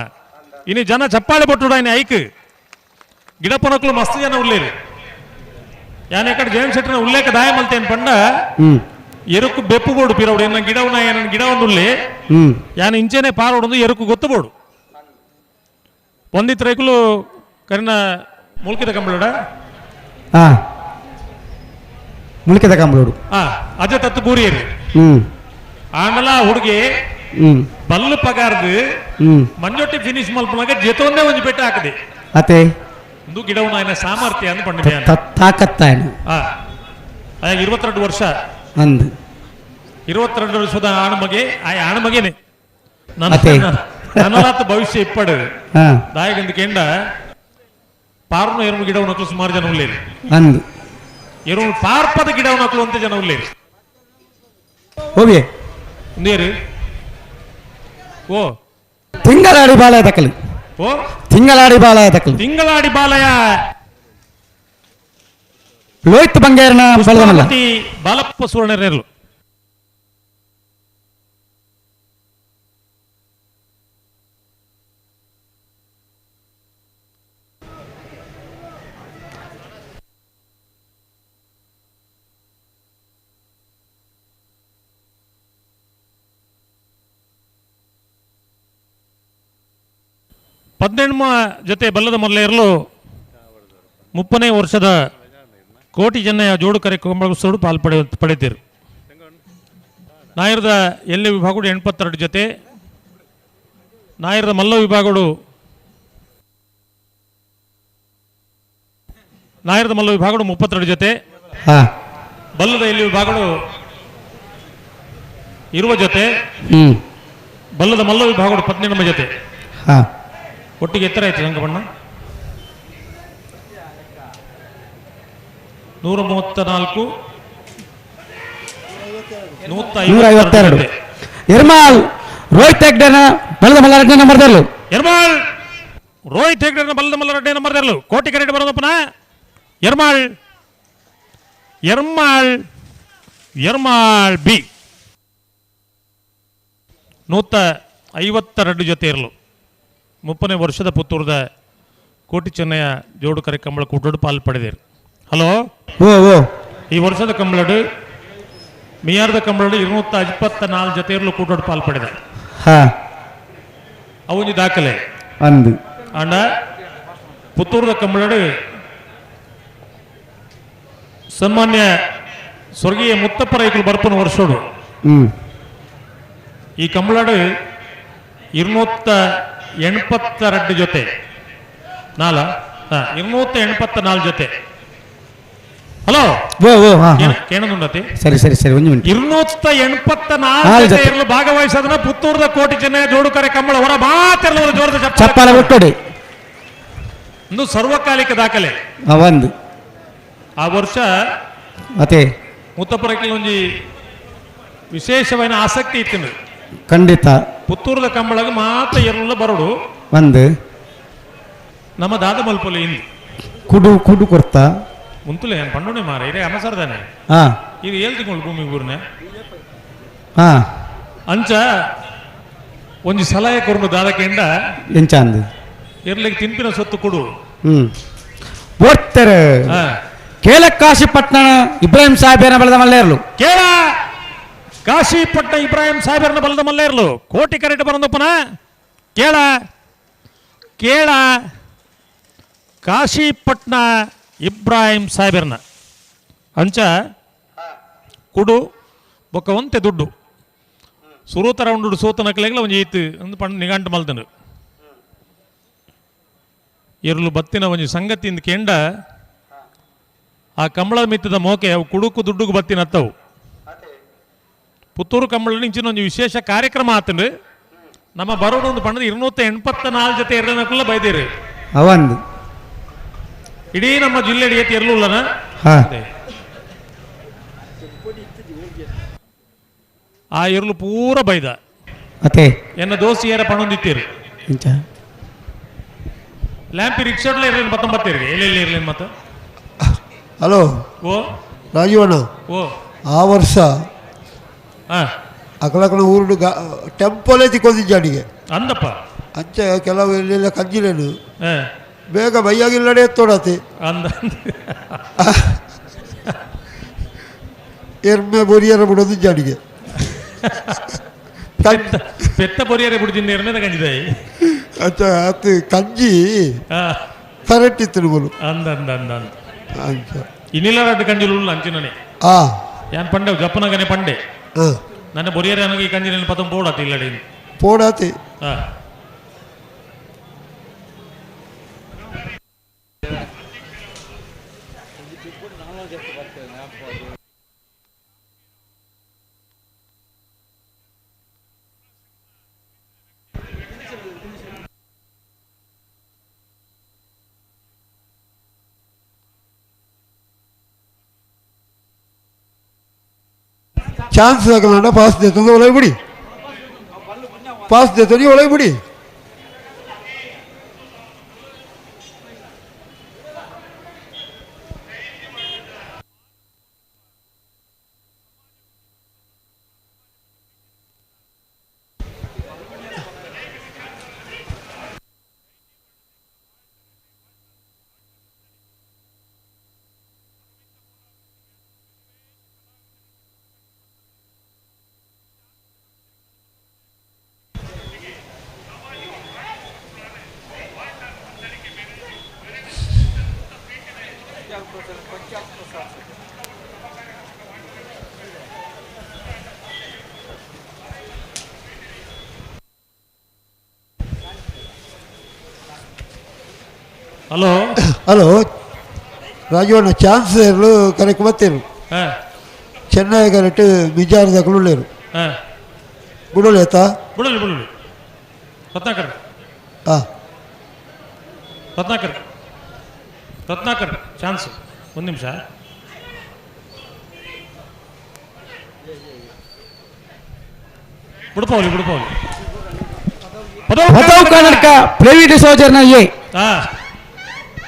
ಇನಿ ಜನ ಚಪ್ಪಾಳೆ ಪಟ್ಟುಡು ఆయన ಐಕ್ ಗಿಡ ಪೊನಕ್ಲು ಮಸ್ತ್ ಜನ ಉಲ್ಲೇರು ಯಾನ್ ಎಕಡೆ ಜೇಮ್ಸ್ ಶೆಟ್ಟರ್ನ ಉಲ್ಲೇಖ ದಾಯ ಮಲ್ತೇನ್ ಪಂಡ ಎರುಕು ಬೆಪ್ಪು ಬೋಡು ಪಿರವಡು ಎನ್ನ ಗಿಡವು ನಾಯನ ಗಿಡ ಒಂದು ಉಲ್ಲೆ ಯಾನ್ ಇಂಚೆನೆ ಪಾರೋಡು ಎರುಕು ಗೊತ್ತು ಬೋಡು ಒಂದಿತ್ ರೈಕುಲು ಕರಿನ ಮುಲ್ಕಿದ ಕಂಬಳಡ ಮುಲ್ಕಿದ ಕಂಬಳೋಡು ಅಜ ತತ್ತು ಬೂರಿಯರು ಆಂಡಲ ಹುಡುಗಿ ಬಲ್ಲು ಪಗಾರ್ದು ಮಂಜೊಟ್ಟಿ ಫಿನಿಶ್ ಮಲ್ಪನಾಗ ಜೆತೊಂದೇ ಒಂದು ಪೆಟ್ಟು ಹಾಕದೆ ಅತೆ ಒಂದು ಗಿಡವು ನಾಯನ ಸಾಮರ್ಥ್ಯ ಅಂತ ಪಂಡಿತ ತಾಕತ್ತಾಯನ 22 ವರ್ಷ ಅಂದು 22 ವರ್ಷದ ಆಣಮಗೆ ಆ ಆಣಮಗೇನೆ ನನ್ನಲಾತ ಭವಿಷ್ಯ ಇಪ್ಪಡು ದಾಯಗಂದು ಕೆಂಡ ಪಾರ್ನು ಎರುಮು ಗಿಡವು ನಕಲು ಸುಮಾರು ಜನ ಉಳ್ಳೇರು ಅಂದು ಎರುಮು ಪಾರ್ಪದ ಗಿಡವು ನಕಲು ಅಂತ ಜನ ಉಳ್ಳೇರು ಹೋಗಿ ನೀರು ಓ ತಿಂಗಳಾಡಿ ಬಾಲಯ ತಕಲಿ ಓ ತಿಂಗಳಾಡಿ ಬಾಲಯ ತಕಲಿ ತಿಂಗಳಾಡಿ ಬಾಲಯ ಲೋಹಿತ್ ಬಂಗೇರನ ಬಲದಮಲ್ಲ ಬಾಲಪ್ಪ ಸುವರ್ಣರೇರ್ಲು ಪದ್ನೆಣ್ಮ ಜೊತೆ ಬಲ್ಲದ ಮೊದಲ ಇರಲು 30ನೇ ವರ್ಷದ ಕೋಟಿ ಜನ ಜೋಡುಕರೆ ಕಂಬಳಗುಸೋಡು ಪಾಲು ಪಡೆದಿರು. ನಾಯರದ ಎಲ್ಲಿ ವಿಭಾಗಗಳು 82 ಜೊತೆ, ನಾಯರದ ಮಲ್ಲ ವಿಭಾಗಗಳು 32 ಜೊತೆ, ಬಲ್ಲದ ಎಲ್ಲಿ ವಿಭಾಗಗಳು ಇರುವ ಜೊತೆ, ಬಲ್ಲದ ಮಲ್ಲ ವಿಭಾಗಗಳು 18 ಜೊತೆ. ಒಟ್ಟಿಗೆ ಎತ್ತರ ಆಯ್ತು ರಂಗಬಣ್ಣ 134 152. ಎರ್ಮಾಲ್ ರೋಹಿತ್ ಹೆಗ್ಡೆನ ಬಲದ ಮಲ್ಲಾರೆಡ್ಡಿ ನಂಬರ್ ತರಲು. ಎರ್ಮಾಲ್ ರೋಹಿತ್ ಹೆಗ್ಡೆನ ಬಲದ ಮಲ್ಲಾರೆಡ್ಡಿ ನಂಬರ್ ತರಲು. ಕೋಟಿ ಕರೆಕ್ಟ್ ಬರೋದಪ್ಪನ ಎರ್ಮಾಲ್ ಎರ್ಮಾಲ್ ಎರ್ಮಾಲ್ ಬಿ 152 ಜೊತೆ ಇರಲು 30ನೇ ವರ್ಷದ ಪುತ್ತೂರದ ಕೋಟಿ ಚೆನ್ನಯ್ಯ ಜೋಡುಕರೆ ಕಂಬಳ ಕೂಟೋಡು ಪಾಲು ಪಡೆದಿರು. ಹಲೋ, ಈ ವರ್ಷದ ಕಂಬಳಡು ಮಿಯಾರ್ದ ಕಂಬಳಡು 224 ಜೊತೆ ಇರಲು ಕೂಟೋಡು ಪಾಲು ಪಡೆದ ಅವೊಂದು ದಾಖಲೆ ಅಂದು. ಅಂಡ ಪುತ್ತೂರದ ಕಂಬಳಡು ಸನ್ಮಾನ್ಯ ಸ್ವರ್ಗೀಯ ಮುತ್ತಪ್ಪ ರೈಕುಲು ಬರ್ಪನ ವರ್ಷೋಡು ಈ ಕಂಬಳಡು 282 ಜೊತೆ ನಾಲ 284 ಜೊತೆ. ಹಲೋ ಓ ಓ ಹಾ ಕೇಳದುಂಡತಿ. ಸರಿ ಸರಿ ಸರಿ ಒಂದು ಮಿನಿಟ್. 284 ಜೊತೆ ಇರಲು ಭಾಗವಹಿಸೋದನ್ನ ಪುತ್ತೂರದ ಕೋಟಿ ಚೆನ್ನಯ್ಯ ಜೋಡುಕರೆ ಕಂಬಳ ಹೊರ ಮಾತಿರಲು ಜೋರದ ಚಪ್ಪಾಳೆ ಕೊಟ್ಟೋಡಿ. ಒಂದು ಸರ್ವಕಾಲಿಕ ದಾಖಲೆ ಒಂದು ಆ ವರ್ಷ ಅದೇ ಮುತ್ತಪುರಕ್ಕೆ ಒಂಜಿ ವಿಶೇಷವಾದ ಆಸಕ್ತಿ ಇತ್ತು. ಖಂಡಿತ ಪುತ್ತೂರದ ಕಂಬಳಗ ಮಾತ್ರ ಎರಲ ಬರೋಡು ಒಂದು ನಮ್ಮ ದಾದ ಮಲ್ಪೊಲಿ ಇಂದು ಕುಡು ಕುಡು ಕೊರ್ತಾ ಮುಂತುಲೆ ಏನು ಪಂಡೋಣೆ ಮಾರ ಇರೇ ಅಮಸರ್ದಾನೆ ಇದು ಏಳು ತಿಂಗಳು ಭೂಮಿ ಊರ್ನೆ ಅಂಚ ಒಂಜಿ ಸಲಹೆ ಕೊರ್ನು ದಾದಕೆಂಡ ಎಂಚ ಅಂದು ಇರ್ಲಿಕ್ಕೆ ತಿನ್ಪಿನ ಸೊತ್ತು ಕೊಡು. ಓಡ್ತಾರೆ ಕೇಳಕಾಶಿಪಟ್ಟಣ ಇಬ್ರಾಹಿಂ ಸಾಹೇಬನ ಬಲದ ಮಲ್ಲೇರ್ಲು. ಕೇಳ ಕಾಶಿಪಟ್ಟಣ ಇಬ್ರಾಹಿಂ ಸಾಹೇಬರನ್ನ ಬಲದ ಮಲ್ಲೇರ್ಲು ಕೋಟಿ ಕರೆಟ್ ಬರಂದಪ್ಪನ ಕೇಳ ಕೇಳ ಕಾಶಿಪಟ್ಟಣ ಇಬ್ರಾಹಿಂ ಸಾಹೇಬರ್ನ ಅಂಚ ಕುಡು ಬೊಕ್ಕ ಒಂತೆ ದುಡ್ಡು ಸುರೂತ ರೌಂಡ್ ಸೋತನಕ್ಲೆಗ್ಲ ಒಂಜಿ ಈತ್ ಅಂದ್ ಪಂಡ ನಿಗಂಟು ಮಲ್ತನು ಇರಲು ಬತ್ತಿನ ಒಂಜಿ ಸಂಗತಿಯಿಂದ ಕೆಂಡ ಆ ಕಂಬಳ ಮಿತ್ತದ ಮೋಕೆ ಅವು ಕುಡುಕು ದುಡ್ಡುಗು ಬತ್ತಿನ ಅತ್ತವು. ಪುತ್ತೂರು ಕಂಬಳ ಇಂಚಿನ ಒಂಜಿ ವಿಶೇಷ ಕಾರ್ಯಕ್ರಮ ಆತಂಡು ನಮ್ಮ ಬರೋಣ ಒಂದು ಪಂಡದ 284 ಜೊತೆ ಎರಡನಕ್ಕಲ್ಲ ಬೈದೇರಿ ಅವಂದು ಇಡೀ ನಮ್ಮ ಜಿಲ್ಲೆ ಏತಿ ಇರಲಿಲ್ಲನ ಆ ಇರ್ಲು ಪೂರ ಬೈದ ಎನ್ನ ದೋಸ್ತಿಯರ ಪಣೊಂದಿತ್ತೀರಿ ಲ್ಯಾಂಪಿ ರಿಕ್ಷಾಡ್ಲ ಇರ್ಲಿಲ್ಲ 19 ಎಲ್ಲೆಲ್ಲಿ ಇರ್ಲಿಲ್ಲ ಮತ್ತೆ. ಹಲೋ ಓ ರಾಜೀವಣ್ಣ, ಓ ಆ ವರ್ಷ ಅಕಲಕಲ ಊರು ಟೆಂಪೋಲೇ ತಿಕ್ಕೊಂಡಿದ್ದಾಡಿಗೆ ಅಂದಪ್ಪ ಅಂಚೆ ಕೆಲವು ಎಲ್ಲೆಲ್ಲ ಕಂಜಿಲೇನು ಬೇಗ ಬೈಯಾಗಿಲ್ಲಡೆ ಎತ್ತೋಡತಿ ಅಂದ ಎರ್ಮೆ ಬೊರಿಯರ ಬಿಡೋದು ಜಾಡಿಗೆ ಪೆತ್ತ ಬೊರಿಯರ ಬಿಡ್ತೀನಿ ಎರ್ಮೆದ ಕಂಜಿದೆ ಅಚ್ಚ ಅದು ಕಂಜಿ ಕರೆಕ್ಟ್ ಇತ್ತು ಬೋಲು ಅಂದ ಅಂದ ಅಂದ ಅಂದ ಅಂಚ ಇನ್ನಿಲ್ಲ ರಡ್ಡು ಕಂಜಿಲು ಅಂಚಿನನೆ ಯಾನ್ ಪಂಡೆ ಜಪ್ಪನಗನೆ ಪಂಡೆ ನನ್ನ ಬೊರಿಯರ ನನಗೆ ಈ ಕಂಜಿನ ಪತಂ ಪೋಡಾತಿ ಇಲ್ಲಡೆ ಪೋಡಾತಿ. ಚಾನ್ಸ್ ತಗೊಂಡ ಪಾಸ್ ದೇತಂದ್ರೆ ಒಳಗೆ ಬಿಡಿ, ಪಾಸ್ ದೇತನಿ ಒಳಗೆ ಬಿಡಿ. ಹಲೋ ಹಲೋ ರಾಜೀವಣ್ಣ, ಚಾನ್ಸ್ ಇರಲು ಕರೆಕ್ಟ್ ಬತ್ತೀರು ಚೆನ್ನೈ ಕರೆಕ್ಟ್ ಮಿಜಾರ್ದಕ್ಕಲು ಲೇರು ಬಿಡೋಲೇತಾ ಬಿಡಲಿ ಬಿಡಲಿ ರತ್ನಾಕರ್ ಹಾಂ ರತ್ನಾಕರ್ ರತ್ನಾಕರ್ ಚಾನ್ಸ್ ಒಂದು ನಿಮಿಷ. ಬಿಡ್ಪೌಲಿ ಬಿಡ್ಪೌಲಿ ಪದವು ಕರ್ನಾಟಕ ಪ್ಲೇವಿಡಿ ಸೋಜರ್ನ ಎ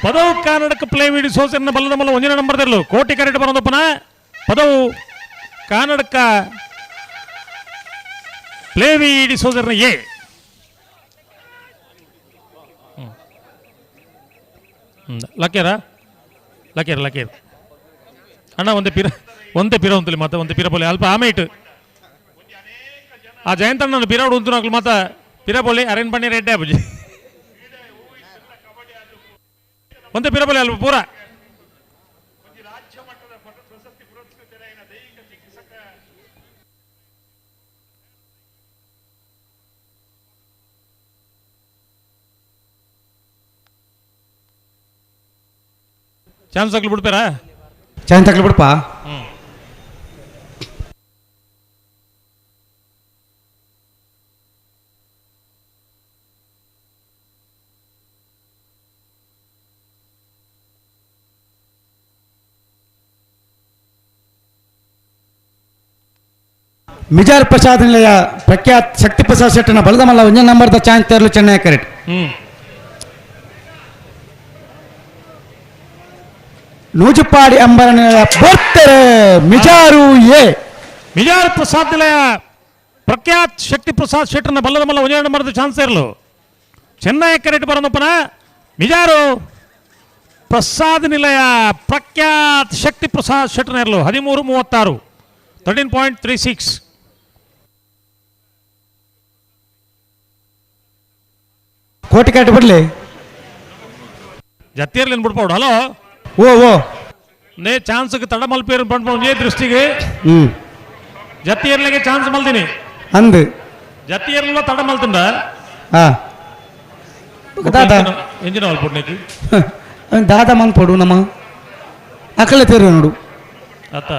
ಪದವು ಕರ್ನಾಟಕ ಪ್ಲೇವಿಡಿ ಸೋಜರ್ನ ಬಲ್ಲದ ಮಲ್ಲ ಒಂದಿನ ನಂಬರ್ ತರಲು ಕೋಟಿ ಕರೆಕ್ಟ್ ಬರೋದಪ್ಪನ ಪದವು ಕರ್ನಾಟಕ ಪ್ಲೇವಿಡಿ ಸೋಜರ್ನ ಎ ಲಕ್ಕೇರ ಲಕ್ಕೇರ ಲಕ್ಕೇರ ಅಣ್ಣ ಒಂದೇ ಪಿರ ಒಂದೇ ಪಿರ ಉಂತಲಿ ಮತ್ತೆ ಒಂದೇ ಪಿರ ಪೋಲಿ ಅಲ್ಪ ಆಮೇಟ್ ಆ ಜಯಂತಣ್ಣ ಪಿರ ಉಂತು ಮತ್ತೆ ಪಿರ ಪೋಲಿ ಅರೇಂಜ್ ಪಣ್ಣಿ ರೆಡ್ಡಿ ಅಬುಜಿ ಒಂದೇ ಪಿರ ಪೋಲಿ ಅಲ್ಪ ಪೂರ ಚಾನ್ಸ್ ಹಾಕ್ಲಿ ಬಿಡ್ಪಾರ? ಚಾನ್ಸ್ ಹಾಕ್ಲಿ ಬಿಡಪ್ಪ. ಮಿಜಾರ್ ಪ್ರಸಾದ್ ನಿಲಯ ಪ್ರಖ್ಯಾತ್ ಶಕ್ತಿ ಪ್ರಸಾದ್ ಶೆಟ್ಟನ ಬಲದಮಲ್ಲ ಒಂಜೇ ನಂಬರ್ದ ಚಾನ್ಸ್ ತೇರ್ಲು ಚೆನ್ನೈ ಕರೆಕ್ಟ್. ನೂಜುಪಾಡಿ ಅಂಬರ ನಿಲಯ ಬರ್ತಾರೆ ಮಿಜಾರು ಎ ಮಿಜಾರ್ ಪ್ರಸಾದ್ ನಿಲಯ ಪ್ರಖ್ಯಾತ್ ಶಕ್ತಿ ಪ್ರಸಾದ್ ಶೆಟ್ಟನ ಬಲ್ಲದಮಲ್ಲ ಒಂಜೇ ನಂಬರ್ದ ಚಾನ್ಸ್ ತೇರ್ಲು ಚೆನ್ನೈ ಕರೆಕ್ಟ್ ಬರೋದಪ್ಪನ ಮಿಜಾರು ಪ್ರಸಾದ್ ನಿಲಯ ಪ್ರಖ್ಯಾತ್ ಶಕ್ತಿ ಪ್ರಸಾದ್ ಶೆಟ್ಟನ ಇರಲು 13:36 13.36. ಕೋಟಿ ಕಟ್ಟಿ ಬಿಡ್ಲಿ ಜತ್ತಿರ್ಲಿನ್ ಬಿಡ್ಬೋದು. ಹಲೋ ಓ ಓ ನೇ ಚಾನ್ಸ್ ತಡ ಮಲ್ಪೇರು ಪಂಡ್ಪೌಂಜೆ ದೃಷ್ಟಿಗೆ ಜತ್ತಿರ್ಲಿಗೆ ಚಾನ್ಸ್ ಮಲ್ದಿನಿ ಅಂದು ಜತ್ತಿರ್ಲ ತಡ ಮಲ್ತಂಡ ದಾದಾ ಎಂಜಿನ ಮಲ್ಪೊಡ್ನೇಕಿ ದಾದಾ ಮನ್ಪೊಡು ನಮ್ಮ ಅಕಲೆ ತೇರು ನೋಡು ಅತ್ತ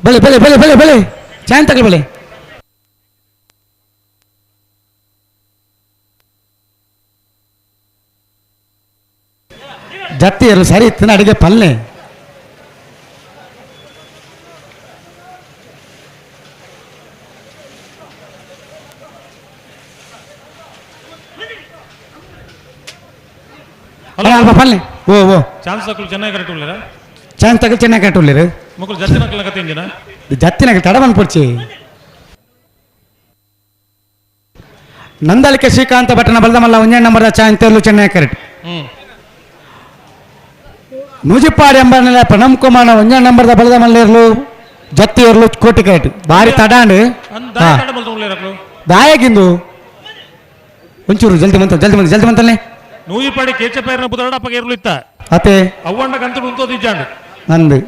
ಬಲೆ ಬಲೆ ಬಲೆ ಬಲೆ ಬಲೆ ಚಾನ್ ತಗಲ್ ಬಲೆ ಜತ್ತಿ ಇರಲು ಸರಿ ಇತ್ತಿನ ಅಡಿಗೆ ಪಲ್ಲೆ ಅಲ್ಪ ಪಲ್ಲೆ ಓ ಓ ಚಾನ್ಸ್ ತಗಲ್ ಚೆನ್ನಾಗಿ ಕರೆಕ್ಟ್ ಉಳ್ಳೇರ ಚಾನ್ಸ್ ತಗಲ್ ಚೆನ್ನಾಗಿ ಕರೆಕ್ಟ್ ಉಳ್ಳೇರು ಮಕ್ಕಳು ಜತ್ತಿನ ಕತೆ ಇಂಜಿನ ಜತ್ತಿನ ತಡ ಬಂದ್ಪೊಡ್ಚಿ ನಂದಳಿಕೆ ಶ್ರೀಕಾಂತ ಭಟ್ಟನ ಬಲದಮಲ್ಲ ಒಂಜೇ ನಂಬರ್ ಚಾನ್ ತೇರ್ಲು ಚೆನ್ನೈ ಕರೆಕ್ಟ್. ನೂಜಿಪ್ಪಾಡಿ ಎಂಬ ಪ್ರಣಮ್ ಕುಮಾರ್ನ ಒಂಜೇ ನಂಬರ್ದ ಬಲದಮಲ್ಲ ಇರ್ಲು ಜತ್ತಿ ಇರ್ಲು ಕೋಟಿ ಕರೆಕ್ಟ್ ಬಾರಿ ತಡಾಂಡ್ ದಾಯಗಿಂದು ಒಂಚೂರು ಜಲ್ದಿ ಮಂತ ಜಲ್ದಿ ಮಂತ ಜಲ್ದಿ ಮಂತಲ್ಲೇ ನೂಜಿಪಾಡಿ ಕೇಚಪೈರ್ನ ಬುದರಡ ಅಪ್ಪಗೆ ಇರ್ಲು ಇತ್ತ ಅತೆ ಅವ್ವಂಡ ಕಂತು ಉಂತೋದಿಜ್ಜಾಂಡ್ ನಂದು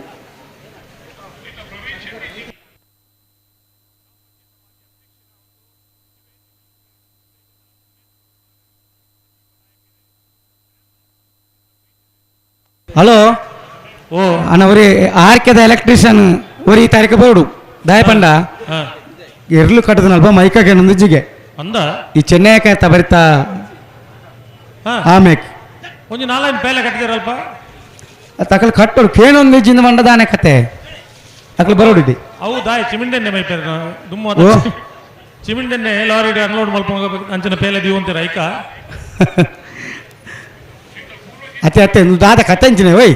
ಹಲೋ ಓ ಅಣ್ಣ ಒರಿ ಆರ್ಕೆದ ಎಲೆಕ್ಟ್ರಿಷಿಯನ್ ಒರಿ ತಾರೀಕು ಬೋಡು ದಾಯಪಂಡ ಎರ್ಲು ಕಟ್ಟದನಲ್ಪ ಮೈಕಾಗೆ ನಂದಿಜ್ಜಿಗೆ ಅಂದ ಈ ಚೆನ್ನೈ ಕಾಯ್ತಾ ಬರಿತಾ ಆಮೇಕ್ ಒಂಜಿ ನಾಲೈನ್ ಪೇಲೆ ಕಟ್ಟಿದಿರಲ್ಪ ತಕಲ್ ಕಟ್ಟೋರು ಕೇನೊಂದು ಜಿಂದ ಮಂಡದಾನೆ ಕತೆ ತಕಲ್ ಬರೋಡಿದ್ದಿ ಅವು ದಾಯ ಚಿಮಿಂಡೆನ್ನೆ ಮೈಪೇರ್ ದುಮ್ಮ ಚಿಮಿಂಡೆನ್ನೆ ಲಾರಿ ಅನ್ಲೋಡ್ ಮಲ್ಪ ಅಂಚಿನ ಪೇಲೆ ದೀವಂತೀರ ಐಕ ಅತ್ತೆ ಅತ್ತೆ ದಾದ ಕತೆ ಅಂಚಿನ ಓಯ್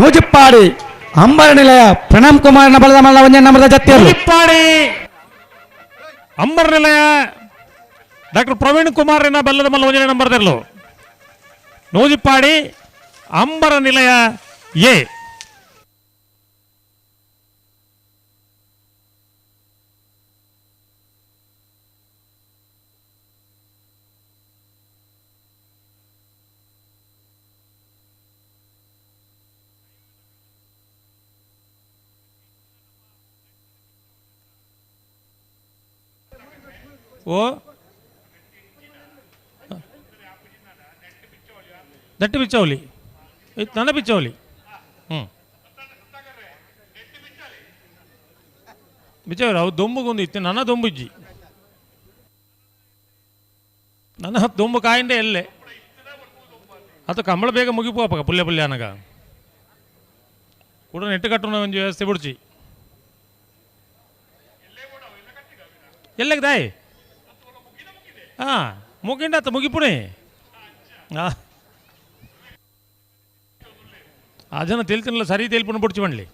ನೂಜಿಪ್ಪಾಡಿ ಅಂಬರ ನಿಲಯ ಪ್ರಣಮ್ ಕುಮಾರ್ನ ಬಲದ ಮಲ್ಲ ಒಂಜೇ ನಂಬರ್ದ ಜತ್ತಿ ನೂಜಿಪ್ಪಾಡಿ ಅಂಬರ್ ನಿಲಯ ಡಾಕ್ಟರ್ ಪ್ರವೀಣ್ ಕುಮಾರ್ ಬಲ್ಲದ ಮಲ್ಲ ಒಂಜನೇ ನಂಬರ್ ತೆರಲು ನೂಜಿಪ್ಪಾಡಿ ಅಂಬರ ನಿಲಯ ಎ ಓ ದಟ್ಟಿ ಬಿಚ್ಚವಲಿ ನನ್ನ ಬಿಚ್ಚವಲಿ ಹ್ಞೂ ಬಿಚ್ಚವ್ರಿ ಅವು ದೊಂಬುಗೊಂದು ಇತ್ತು ನನ್ನ ದೊಂಬುಜ್ಜಿ ನನ್ನ ದೊಂಬು ಕಾಯಿಂಡೆ ಎಲ್ಲೆ ಅದು ಕಂಬಳ ಬೇಗ ಮುಗಿಪು ಪುಲ್ಯ ಪುಲ್ಯ ಅನಗ ಕೂಡ ನೆಟ್ಟು ಕಟ್ಟುನ ಒಂಜಿ ವ್ಯವಸ್ಥೆ ಬಿಡ್ಚಿ ಎಲ್ಲಕ್ಕೆ ದಾಯ್ ಹಾಂ ಮುಗಿಂಡಾತ ಮುಗಿಪುಣೆ ಹಾಂ ಆ ಜನ ತೆಲ್ತಿನಲ್ಲ ಸರಿ ತೆಲ್ಪುಣ ಬುಡ್ಚಿ ಬಂಡ್ಲಿ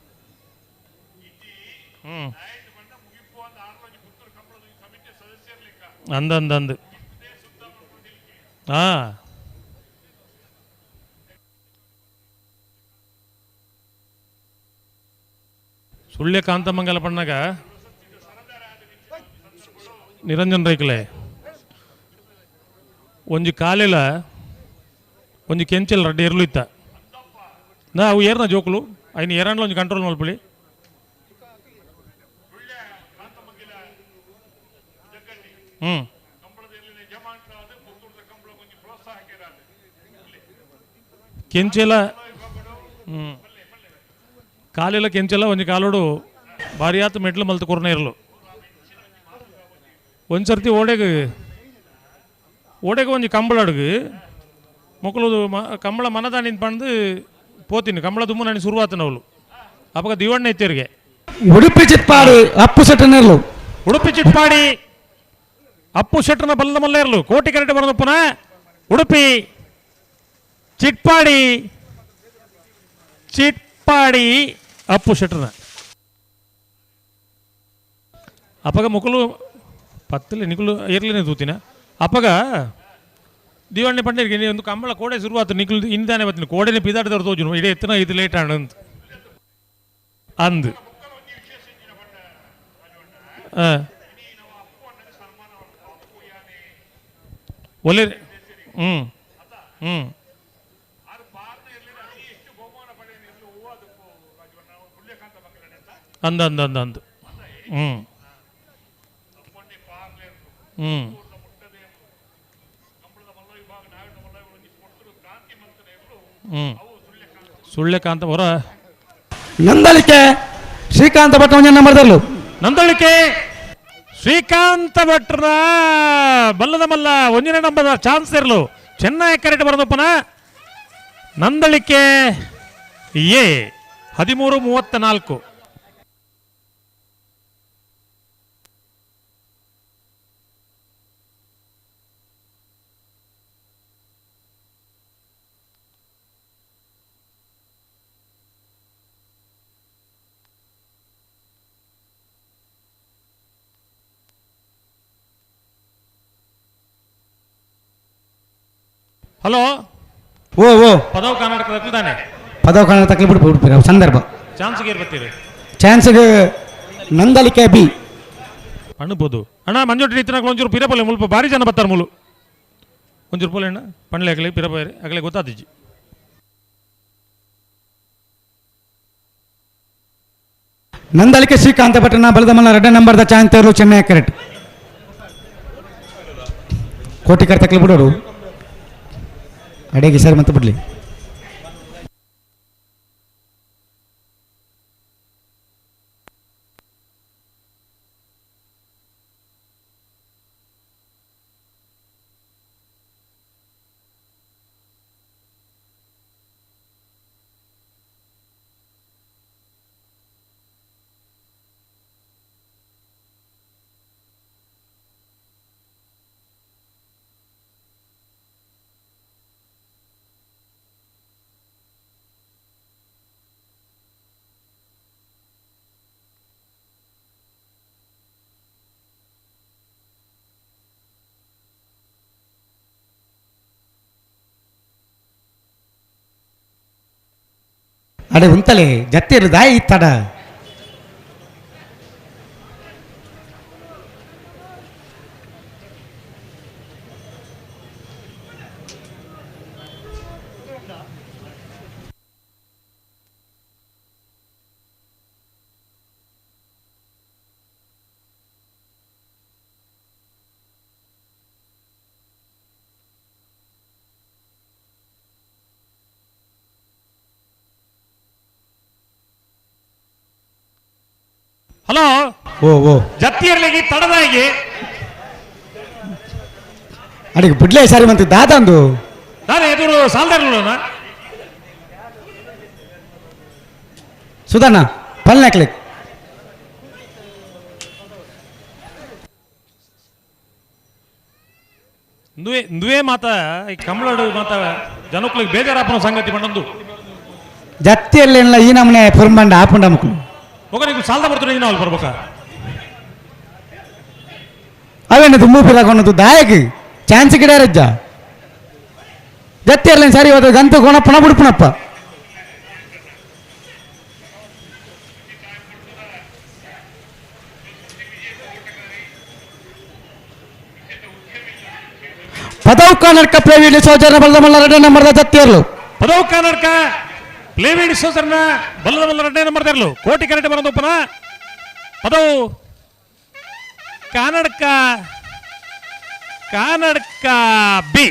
ಹ್ಞೂ ಅಂದ ಅಂದ ಅಂದು ಹಾಂ ಸುಳ್ಯ ಕಾಂತಮಂಗಲ ಪಣ್ಣಾಗ ನಿರಂಜನ್ ರೈಕಲೆ ಒಂಜಿ ಕಾಲಿಲ ಒಂಜಿ ಕೆಂಚಲ್ ರಡ್ಡಿ ಇರ್ಲು ಇತ್ತ ಅವು ಏರ್ನ ಜೋಕುಲು ಐನು ಏರಾಂಡ್ಲ ಒಂಜಿ ಕಂಟ್ರೋಲ್ ಮಲ್ಪುಳಿ ಕೆಂಚೆಲ ಕಾಲೆಲ್ಲ ಕೆಂಚೆಲ್ಲ ಒಂಜಿ ಕಾಲೋಡು ಭಾರಿಯಾತ ಮೆಟ್ಲು ಮಲ್ತು ಕೊರ್ನ ಇರಲು ಒಂದ್ಸರ್ತಿ ಓಡೆಗೆ ಓಡೆಗೆ ಒಂಜಿ ಕಂಬಳ ಅಡುಗು ಮೊಕ್ಕಲು ಕಂಬಳ ಮನದಾನಿಂದ ಪಂದು ಪೋತೀನಿ ಕಂಬಳ ದುಮ್ಮು ನಾನು ಶುರುವಾತನವಳು ಅವಾಗ ದಿವಣ್ಣ ಇತ್ತೇರಿಗೆ ಉಡುಪಿ ಚಿಟ್ಪಾಡಿ ಅಪ್ಪು ಶೆಟ್ಟನಿರಲು ಉಡುಪಿ ಚಿಟ್ಪಾಡಿ ಅಪ್ಪು ಶೆಟ್ಟನ ಬಲ್ಲ ಮಲ್ಲ ಇರಲು ಕೋಟಿ ಕರೆಟೆ ಬರೋದಪ್ಪನ ಉಡುಪಿ ಚಿಟ್ಪಾಡಿ ಚಿಟ್ಪಾಡಿ ಅಪ್ಪು ಶೆಟ್ಟನ ಅಪ್ಪಗ ಮುಕುಲು ಪತ್ತಲೆ ನಿಕುಲು ಏರ್ಲೇನೆ ತೂತಿನ ಅಪ್ಪಗ ದಿವಾಣಿ ಪಂಡಿಗೆ ಒಂದು ಕಂಬಳ ಕೋಡೆ ಶುರುವಾತು ನಿಕುಲು ಇಂದಾನೆ ಬತ್ತೀನಿ ಕೋಡೆನೆ ಪಿದಾಟದವ್ರು ತೋಜುನು ಇಡೀ ಎತ್ತನ ಇದು ಲೇಟ್ ಆಂಡ್ ಅಂತ ಅಂದು ಒಲೆ ಹ್ಞೂ ಹ್ಞೂ ಅಂದ ಅಂದ ಅಂದ ಅಂದು ಹ್ಞೂ ಹ್ಞೂ ಹ್ಞೂ ಸುಳ್ಳೆಕಾಂತ ಅವರ ನಂದಳಿಕೆ ಶ್ರೀಕಾಂತ ಭಟ್ ಒಂಜಿ ನಂಬರ್ದಲ್ಲು ನಂದಳಿಕೆ ಶ್ರೀಕಾಂತ ಭಟ್ರ ಬಲ್ಲದ ಮಲ್ಲ ಒಂಜಿನ ನಂಬದ ಚಾನ್ಸ್ ಇರಲು ಚೆನ್ನೈ ಕರೆಕ್ಟ್ ಬರೋದಪ್ಪನ ನಂದಳಿಕೆ ಎ 13:34. ಹಲೋ ಓ ಓ ಪದವು ಕರ್ನಾಟಕ ತಾನೆ ಪದವು ಕರ್ನಾಟಕ ಬಿಡ್ಪು ಬಿಡ್ಪಿರ ಸಂದರ್ಭ ಚಾನ್ಸ್ಗೆ ಬರ್ತೀರಿ ಚಾನ್ಸ್ಗೆ ನಂದಲಿಕೆ ಬಿ ಅಣ್ಬೋದು ಅಣ್ಣ ಮಂಜೊಟ್ಟಿ ಇತ್ತಿನ ಒಂಚೂರು ಪಿರಪಲ್ಲೆ ಮುಲ್ಪ ಭಾರಿ ಜನ ಬರ್ತಾರೆ ಮುಲು ಒಂಚೂರು ಪೋಲೆ ಅಣ್ಣ ಪಂಡ್ಲೆ ಆಗಲಿ ಪಿರಪೈರಿ ಆಗಲೇ ಗೊತ್ತಾದಿಜ್ಜಿ ನಂದಲಿಕೆ ಶ್ರೀಕಾಂತ ಭಟ್ಟನ ಬಲದ ಮಲ್ಲ ರೆಡ್ಡ ನಂಬರ್ದ ಚಾನ್ಸ್ ತೇರು ಚೆನ್ನೈ ಕರೆಕ್ಟ್ ಕೋಟಿ ಕರ್ತಕ್ಲಿ ಬಿಡೋರು ಅಡೇಗೆ ಸರ್ ಮತ್ತೆ ಬಿಡಲಿ ಅಡೆ ಉಂತಲೆ ಜತ್ತಿರು ದಾಯಿ ಇತ್ತಡ ಹಲೋ ಓ ಓ ಜತ್ತಿಯರ್ಲಿಗೆ ತಡದಾಗಿ ಅಡಿಗೆ ಬಿಡ್ಲೆ ಸಾರಿ ಮಂತಿ ದಾದಂದು ನಾನು ಎದುರು ಸಾಲ್ದಾರ್ಲೋಣ ಸುಧಣ್ಣ ಪಲ್ಲೆ ಹಾಕ್ಲಿಕ್ಕೆ ನುವೆ ನುವೆ ಮಾತ ಈ ಕಮಲಡು ಮಾತ ಜನಕ್ಕಳಿಗೆ ಬೇಜಾರಾಪನ ಸಂಗತಿ ಪಂಡಂದು ಜತ್ತಿಯಲ್ಲೇನಲ್ಲ ಈ ನಮ್ಮನೆ ಪುರ್ಮಂಡ ಆಪುಂಡ ಮಕ್ಕಳು ಮಗ ನೀವು ಸಾಲದ ಬರ್ತಾರೆ ನಾವು ಬರ್ಬೇಕ ಅವೇನು ತುಂಬು ಪಿರಾಕೊನ್ನದು ದಾಯಕ್ ಚಾನ್ಸ್ ಗಿಡ ರಜ್ಜ ಜತ್ತಿಯರ್ಲೇನು ಸರಿ ಇವತ್ತು ಗಂತು ಕೊಣಪ್ಪನ ಬಿಡ್ಪುಣಪ್ಪ ಪದವು ಕರ್ನಾಟಕ ಪ್ರವೀಣ್ ಸೋಜರ ಬಲದ ಮಲ್ಲ ರೆಡ್ಡಿ ನಂಬರ್ದ ಜತ್ತಿಯರ್ಲು ಪದವು ಕರ್ನಾಟಕ ಪ್ಲೇವೇಡಿ ಸೋಸರ್ನ ಬಲ್ಲದ ಬಲ್ಲ ಎರಡನೇ ನಂಬರ್ ತೆರಲು ಕೋಟಿ ಕರೆಕ್ಟ್ ಬರೋದಪ್ಪನ Padavu Kanadka Kanadka B.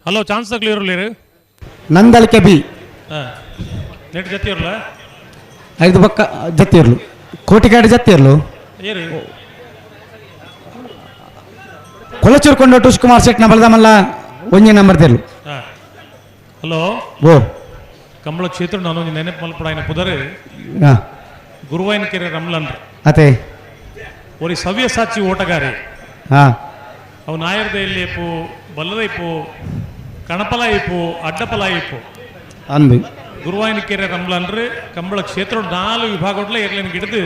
Hello chance ತಗಲಿರಲಿರು ನಂದಳಿಕೆ ಬಿ ನೆಟ್ ಜೊತೆ ಇರಲ್ಲ ಐದು ಪಕ್ಕ ಜೊತೆ ಇರಲು ಕೋಟಿಕಾಡು ಜೊತೆ ಇರಲು ಕೊಲಚೂರು ಕೊಂಡೋಟು ಸುಕುಮಾರ್ ಶೆಟ್ನ ಬಲದಮಲ್ಲ ಒಂಜಿ ನಂಬರ್ ತೆರಲು. ಹಲೋ ಓ ಕಂಬಳ ಕ್ಷೇತ್ರ ನಾನು ನೆನಪು ಮಲ್ಪಡ ಪುದರೆ ಗುರುವಾಯನಕೆರೆ ರಮ್ಲನ್ ಅತೆ ಒರಿ ಸವ್ಯಸಾಚಿ ಓಟಗಾರಿ ಅವು ನಾಯರ್ದ ಇಪ್ಪು ಬಲ್ಲದ ಇಪ್ಪು ಕಣಪಲ ಇಪ್ಪು ಅಡ್ಡಪಲ ಇಪ್ಪು ಅಂದು ಗುರುವಾಯನಕೆರೆ ರಮ್ಲನ್ರು ಕಂಬಳ ಕ್ಷೇತ್ರ 4 ವಿಭಾಗಟ್ಲ ಇರ್ಲೇನು ಗಿಡದು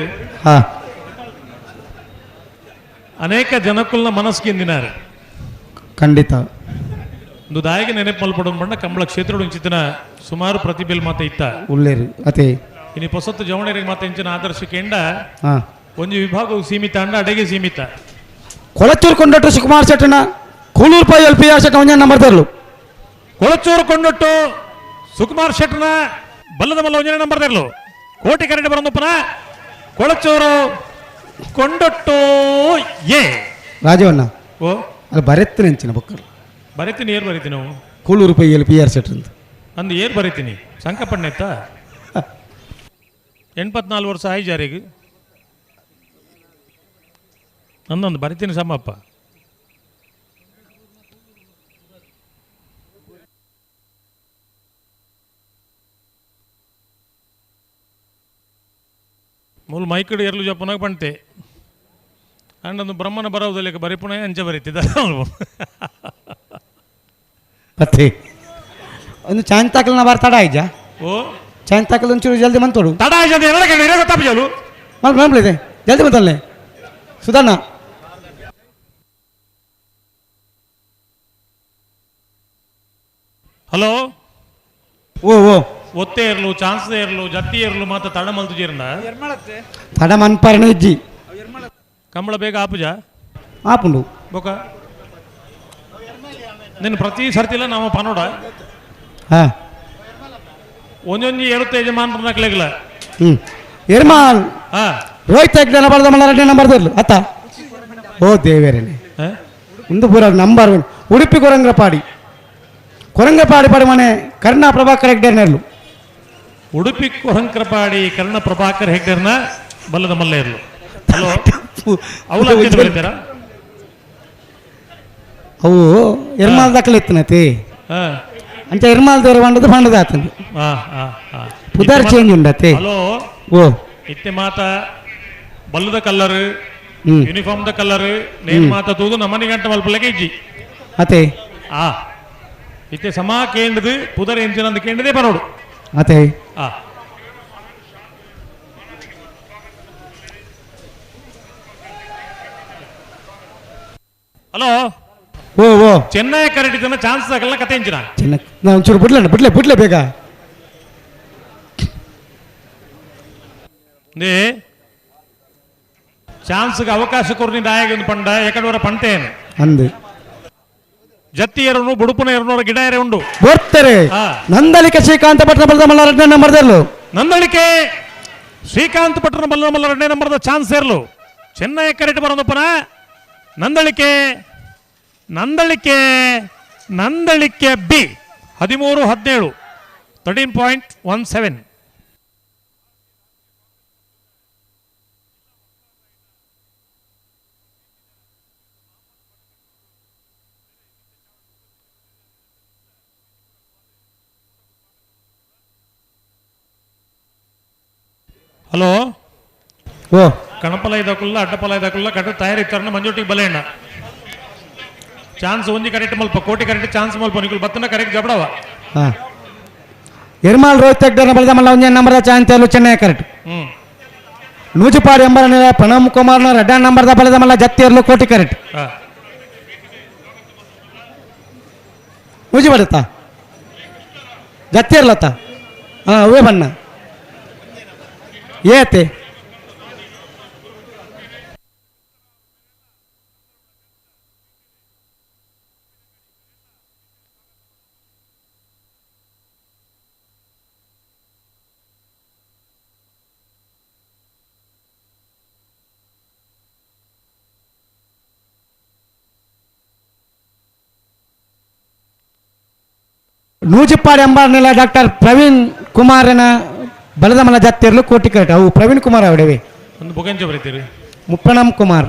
ಅನೇಕ ಜನಕುಲ್ನ ಮನಸ್ಸಿಂದಿನಾರು ಖಂಡಿತ ಒಂದು ದಾಯಿಗೆ ನೆನಪು ಮಲ್ಪಡ ಬಣ್ಣ ಕಂಬಳ ಕ್ಷೇತ್ರ ಉಂಚಿತನ ಸುಮಾರು ಪ್ರತಿಭೆಲ್ ಮಾತ ಇತ್ತ ಉಳ್ಳೇರು ಅತೆ ಇನಿ ಪೊಸತ್ತು ಜವಣರಿಗೆ ಮಾತ ಇಂಚಿನ ಆದರ್ಶ ಕೆಂಡ ಒಂದು ವಿಭಾಗವು ಸೀಮಿತ ಅಂಡ ಅಡೆಗೆ ಸೀಮಿತ. ಕೊಳಚೂರು ಕೊಂಡೊಟ್ಟು ಸುಕುಮಾರ್ ಶೆಟ್ಟನ ಕೂಳೂರು ಪೈ ಎಲ್ ಪಿ ಆರ್ ಶೆಟ್ಟ ಒಂಜಿ ನಂಬರ್ ತರಲು. ಕೊಳಚೂರು ಕೊಂಡೊಟ್ಟು ಸುಕುಮಾರ್ ಶೆಟ್ಟನ ಬಲ್ಲದ ಮಲ್ಲ ಒಂಜನೇ ನಂಬರ್ ತರಲು. ಕೋಟಿ ಕರೆಂಟ್ ಬರೋದಪ್ಪನ ಕೊಳಚೂರು ಕೊಂಡೊಟ್ಟು ಎ ರಾಜವಣ್ಣ ಓ ಅಲ್ಲಿ ಬರೆತ್ತಿನ ಹೆಂಚಿನ ಬೊಕ್ಕರು ಬರೀತೀನಿ ಏರ್ ಬರೀತೀನಿ ನಾವು Kuluru pi L P R Shettar ಅಂತ ಅಂದು ಏರ್ ಬರೀತೀನಿ ಸಂಕಪಣ್ಣೆತ್ತ 84 ವರ್ಷ ಆಯ್ ಜಾರಿಗೆ ನಂದೊಂದು ಬರಿತೀನಿ ಸಮ್ಮಪ್ಪ. ಮೂಲ ಮೈಕಡು ಎರಲು ಜಪ್ಪನಾಗ ಪಂತೆ ಅಂಡೊಂದು ಬ್ರಹ್ಮನ ಬರೋದಲ್ಲ ಬರಿಪುಣ ಅಂಚೆ ಬರೀತಿದ್ದ ಅತ್ತೆ ಒಂದು ಚಾಂದ್ ತಾಕಲ್ನ ಬಾರ್ ತಡ ಆಯ್ಜಾ ಓ ಚಾಂದ್ ತಾಕಲ್ ಒಂಚೂರು ಜಲ್ದಿ ಮಂತೋಡು ತಡ ಆಯ್ಜ ಅಂತ ಎರಡು ಗಂಟೆ ಗೊತ್ತಾಪಜಾಲು ಮಲ್ಪಲಿದೆ ಜಲ್ದಿ ಬಂತಲ್ಲೇ ಸುಧಣ್ಣ. ಹಲೋ ಓ ಓ ಒತ್ತೆ ಇರಲು ಚಾನ್ಸ್ ಇರಲು ಜತ್ತಿ ಇರಲು ಮಾತ ತಡ ಮಲ್ತು ಜೀರ್ಣ ತಡ ಮನ್ಪರಣ ಇಜ್ಜಿ ಕಂಬಳ ಬೇಗ ಆಪುಜ ಆಪುಂಡು ಬೊಕ ನಿನ್ನ ಪ್ರತಿ ಸರ್ತಿಲ್ಲ ನಾವು ಪನೋಡ ಒಂದೊಂದು ಏಳುತ್ತೆ ಯಜಮಾನ್ರ ನಕ್ಲೆಗ್ಲ ಎರ್ಮಾಲ್ ರೋಹಿತ್ ಹೆಗ್ಡೆ ಬರದ ಮಲ್ಲ ನಂಬರ್ ತರ್ಲು ಅತ್ತ ಓ ದೇವೇರೇನೆ ಒಂದು ಪೂರ ನಂಬರ್ ಉಡುಪಿ ಕೊರಂಗ್ರಪಾಡಿ ಕೊರಂಗಪಾಡಿ ಪಾಡಿ ಮನೆ ಕರ್ಣ ಪ್ರಭಾಕರ್ ಹೆಗ್ಡೆರ್ನರ್ಲು. ಉಡುಪಿ ಕೊರಂಗ್ರಪಾಡಿ ಕರ್ಣ ಪ್ರಭಾಕರ್ ಹೆಗ್ಡೆರ್ನ ಬಲ್ಲದ ಮಲ್ಲ ಇರಲು. ಹಲೋ ಅವು ಎರ್ಮಾಲ್ ದಾಖಲೆ ಇತ್ತನತಿ ಅಂಚ ಎರ್ಮಾಲ್ ದೇವರ ಬಂಡದ ಬಂಡದ ಆತಂದು ಪುದರ್ ಚೇಂಜ್ ಉಂಡತಿ. ಹಲೋ ಓ ಇತ್ತೆ ಮಾತ ಬಲ್ಲದ ಕಲ್ಲರ್ ಯೂನಿಫಾರ್ಮ್ the colour ನೇನ್ ಮಾತ ತೂದು ನಮ್ಮನಿ ಗಂಟೆ ಮಲ್ಪಲಕ್ಕೆ ಇಜ್ಜಿ ಅತೆ ಆ ಇತ್ತೆ ಸಮಾ ಕೇಂದ್ರದು ಪುದರ್ ಎಂಜಿನ ಅಂದ ಕೇಂದ್ರದೇ ಬರೋಡು ಅತೆ ಆ ಹಲೋ ಓ ಓ ಚೆನ್ನೈ ಕರೆಕ್ಟ್ ಚಾನ್ಸ್ ಆಗಲ್ಲ ಕತೆ ಎಂಜಿನ ಚೆನ್ನೈ ನಾ ಒಂಚೂರು ಬಿಡ್ಲಣ್ಣ ಬಿಡ್ಲೆ ಬಿಡ್ಲೆ ಬೇಗ ಚಾನ್ಸ್ಗೆ ಅವಕಾಶ ಕೊರ್ನಿ ದಾಯಗ ಪಂಡ ಎಕಡವರ ಪಂಟೇನು ಅಂದು ಜತ್ತಿಯರನು ಬುಡುಪುನ ಎರನೂರ ಗಿಡ ಎರೆ ಉಂಡು ಬರ್ತಾರೆ. ನಂದಳಿಕೆ ಶ್ರೀಕಾಂತ ಪಟ್ಟಣ ಬಲ್ಲದ ಮಲ್ಲ ಎರಡನೇ ನಂಬರ್ ತರಲು. ನಂದಳಿಕೆ ಶ್ರೀಕಾಂತ್ ಪಟ್ಟಣ ಬಲ್ಲದ ಮಲ್ಲ ಎರಡನೇ ನಂಬರ್ದ ಚಾನ್ಸ್ ಇರಲು. ಚೆನ್ನೈ ಕರೆಕ್ಟ್ ಬರೋದಪ್ಪನ ನಂದಳಿಕೆ ನಂದಳಿಕೆ ನಂದಳಿಕೆ ಬಿ 13-17 13.17. Hello ಓ ಕಣಪಲ ಇದಕ್ಕಲ್ಲ ಅಡ್ಡಪಲ ಇದಕ್ಕಲ್ಲ ಕಟ್ಟ ತಯಾರಿ ತರಣ ಮಂಜೊಟ್ಟಿಗೆ ಬಲೆಣ್ಣ ಚಾನ್ಸ್ ಒಂಜಿ ಕರೆಕ್ಟ್ ಮಲ್ಪ ಕೋಟಿ ಕರೆಕ್ಟ್ ಚಾನ್ಸ್ ಮಲ್ಪ ನಿಕುಲ್ ಬತ್ತನ ಕರೆಕ್ಟ್ ಜಬಡವ. ಹಾ ಎರ್ಮಾಲ್ ರೋಹಿತ್ ಹೆಗ್ಡೆ ಬಲದ ಮಲ್ಲ ಒಂಜಿ ನಂಬರ್ದ ಚಾನ್ಸ್ ತೇರ್ಲು ಚೆನ್ನೈ ಕರೆಕ್ಟ್. ನೂಜಿಪಾಡಿ ಎಂಬ ಪ್ರಣಮ್ ಕುಮಾರ್ನ ರೆಡ್ಡ ನಂಬರ್ದ ಬಲದ ಮಲ್ಲ ಜತ್ತೇರ್ಲು ಕೋಟಿ ಕರೆಕ್ಟ್. ನೂಜಿ ಬರುತ್ತಾ ಜತ್ತೇರ್ಲತ್ತ ಹಾಂ ಅವೇ ಬಣ್ಣ ಏತೆ ನೂಜಿಪ್ಪಾಡಿ ಎಂಬ ಡಾಕ್ಟರ್ ಪ್ರವೀಣ್ ಕುಮಾರನ ಬಲದ ಮಲ ಜಾತಿರ್ಲು ಕೋಟಿ ಕರೆಕ್ಟ್. ಅವು ಪ್ರವೀಣ್ ಕುಮಾರ್ ಅವಡವೆ ಒಂದು ಬೊಗೆಂಚ ಬರೀತೀರಿ ಮುಪ್ಪಣಮ್ ಕುಮಾರ್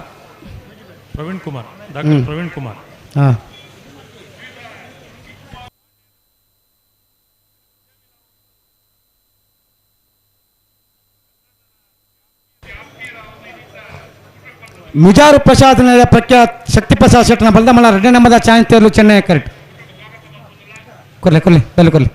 ಪ್ರವೀಣ್ ಕುಮಾರ್ ಡಾಕ್ಟರ್ ಪ್ರವೀಣ್ ಕುಮಾರ್. ಹಾಂ ಮಿಜಾರು ಪ್ರಸಾದ್ ಪ್ರಖ್ಯಾತ್ ಶಕ್ತಿ ಪ್ರಸಾದ್ ಶೆಟ್ಟನ ಬಲದ ಮಲ ರೆಡ್ಡಿ ನಂಬದ ಚಾನ್ಸ್ ತೇರ್ಲು ಚೆನ್ನೈ ಕರೆಕ್ಟ್. ಕೊರ್ಲೆ ಕೊರ್ಲೆ ಬೆಲ್ಲ ಕೊರ್ಲೆ.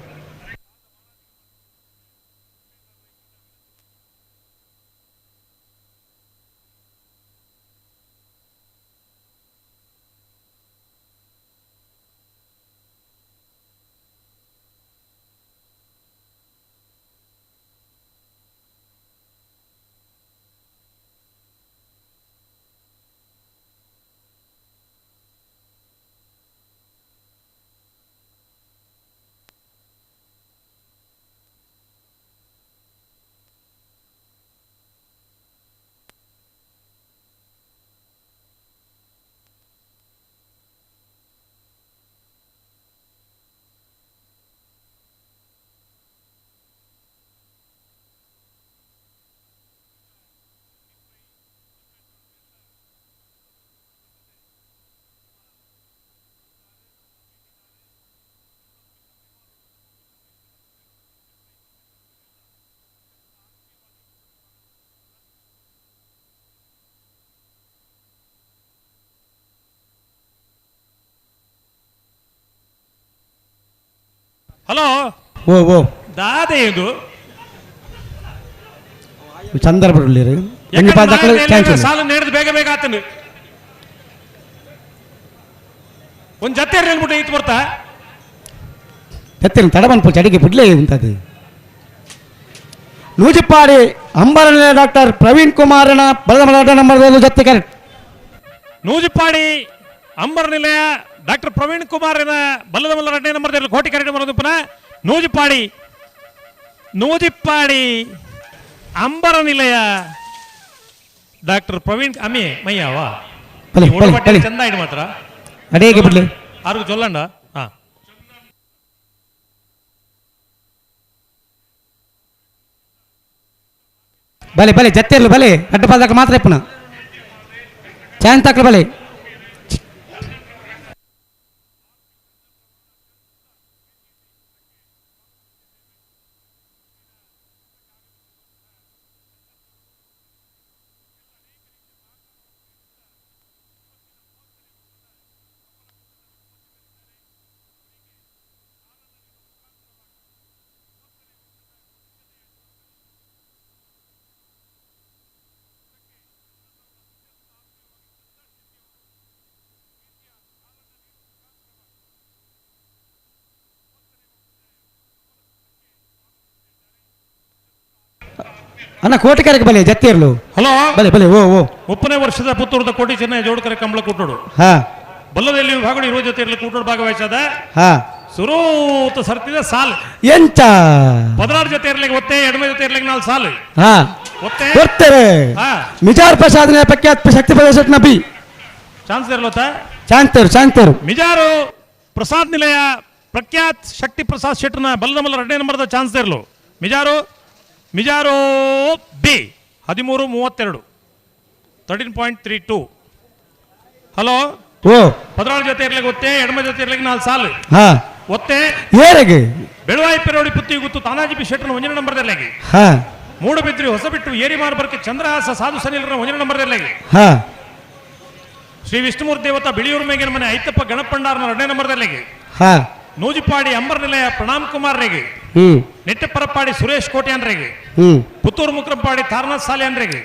ಹಲೋ ಓ ಓ ದಾದೆ ಇದು ಚಂದ್ರ ಬರಲಿ ಸಾಲು ನೇಡ್ದು ಬೇಗ ಬೇಗ ಆತನು ಒಂದು ಜೊತೆ ಹೇಳ್ಬಿಟ್ಟು ಇತ್ತು ಬರ್ತಾ ಎತ್ತಿನ ತಡಬನ್ ಚಡಿಗೆ ಬಿಡ್ಲೇ ಉಂಟದು. ನೂಜಿಪ್ಪಾಡಿ ಅಂಬರನ ಡಾಕ್ಟರ್ ಪ್ರವೀಣ್ ಕುಮಾರನ ಬಲದ ಮಲ ನಂಬರ್ ಜೊತೆ ಕರೆಕ್ಟ್. ನೂಜಿಪ್ಪಾಡಿ ಅಂಬರ ನಿಲಯ ಡಾಕ್ಟರ್ ಪ್ರವೀಣ್ ಕುಮಾರನ ಬಲ್ಲದ ಮಲ್ಲ ಎರಡನೇ ನಂಬರ್ ಕೋಟಿ ಕರೆಕ್ಟ್ ಬರೋದು ಪುನಃ ನೂಜಿಪ್ಪಾಡಿ ನೂಜಿಪ್ಪಾಡಿ ಅಂಬರ ನಿಲಯ ಡಾಕ್ಟರ್ ಪ್ರವೀಣ್ ಅಮ್ಮಿ ಮಯ್ಯಾವಾ ಚಂದ ಇಡು ಮಾತ್ರ ಅಡೇಗೆ ಬಿಡ್ಲಿ ಆರ್ಗು ಚೊಲ್ಲಂಡ. ಹಾ ಬಲೆ ಬಲೆ ಜತ್ತೆರ್ಲು ಬಲೆ ಅಡ್ಡ ಪಾದಕ್ಕೆ ಮಾತ್ರ ಪುನಃ ಚಾನ್ ತಾಕ್ಲು ಬಲೆ. ಅಣ್ಣ ಕೋಟಿಕರೆಗೆ ಬಲೆ ಜತ್ತಿರ್ಲು. ಹಲೋ ಬಲೆ ಬಲೆ ಓ ಓ 30ನೇ ವರ್ಷದ ಪುತ್ತೂರದ ಕೋಟಿ ಚೆನ್ನೈ ಜೋಡ್ಕರೆ ಕಂಬಳ ಕೂಟೋಡು ಹಾ ಬಲ್ಲದಲ್ಲಿ ವಿಭಾಗಗಳು ಇರುವ ಜೊತೆ ಇರಲಿ ಕೂಟೋಡು ಭಾಗವಹಿಸದ ಹಾ ಸುರೂತ ಸರ್ತಿದ ಸಾಲ್ ಎಂತ 16 ಜೊತೆ ಇರ್ಲಿಕ್ಕೆ ಒತ್ತೆ ಎಡಮೆ ಜೊತೆ ಇರ್ಲಿಕ್ಕೆ 4 ಸಾಲು ಹಾ ಒತ್ತೆ ಕೊಡ್ತಾರೆ ಹಾ ಮಿಜಾರ್ ಪ್ರಸಾದ್ ಪ್ರಖ್ಯಾತ್ ಶಕ್ತಿ ಪ್ರದರ್ಶನ ಬಿ ಚಾನ್ಸ್ ಇರಲೋತ ಚಾನ್ತರು ಚಾನ್ತರು ಮಿಜಾರು ಪ್ರಸಾದ್ ನಿಲಯ ಪ್ರಖ್ಯಾತ್ ಶಕ್ತಿ ಪ್ರಸಾದ್ ಶೆಟ್ಟರ್ನ ಬಲ್ಲದ ಮಲ್ಲ 2ನೇ ನಂಬರ್ದ ಚಾನ್ಸ್ ಇರಲು ಮಿಜಾರು ಮಿಜಾರು ಬಿ 13.32 13.32. ಹಲೋ ಓ 16 ಜೊತೆ ಇರ್ಲಿಕ್ಕೆ ಒತ್ತೆ ಎಡಮ ಜೊತೆ ಇರ್ಲಿಕ್ಕೆ 4 ಸಾಲು ಹಾ ಒತ್ತೆ ಏರೆಗೆ ಬೆಳವಾಯಿ ಪೆರೋಡಿ ಪುತ್ತಿ ಗುತ್ತು ತಾನಾಜಿ ಪಿ ಶೆಟ್ಟರ್ನ 1ನೇ ನಂಬರ್ದಲ್ಲಿ ಹಾ ಮೂಡಬಿದ್ರಿ ಹೊಸಬಿಟ್ಟು ಏರಿಮಾರ್ ಬರ್ಕೆ ಚಂದ್ರಹಾಸ ಸಾಧು ಸನಿಲರ ಒಂದನೇ ನಂಬರ್ದಲ್ಲಿ. ಶ್ರೀ ವಿಷ್ಣುಮೂರ್ತಿ ದೇವತಾ ಬಿಳಿಯೂರು ಮೇಗಿನ ಮನೆ ಐತಪ್ಪ ಗಣಪಂಡಾರನ ಎರಡನೇ ನಂಬರ್ದಲ್ಲಿ. ನೂಜಿಪಾಡಿ ಅಂಬರ್ ನಿಲಯ ಪ್ರಣಾಮ್ ಕುಮಾರ್ ರೇಗೆ. ನೆಟ್ಟಪರಪಾಡಿ ಸುರೇಶ್ ಕೋಟ್ಯಾನ್ರೇಗೆ. ಪುತ್ತೂರು ಮುಕ್ರಂಪಾಡಿ ತಾರನಾಥ್ ಸಾಲಿಯಾನ್ರೇಗೆ.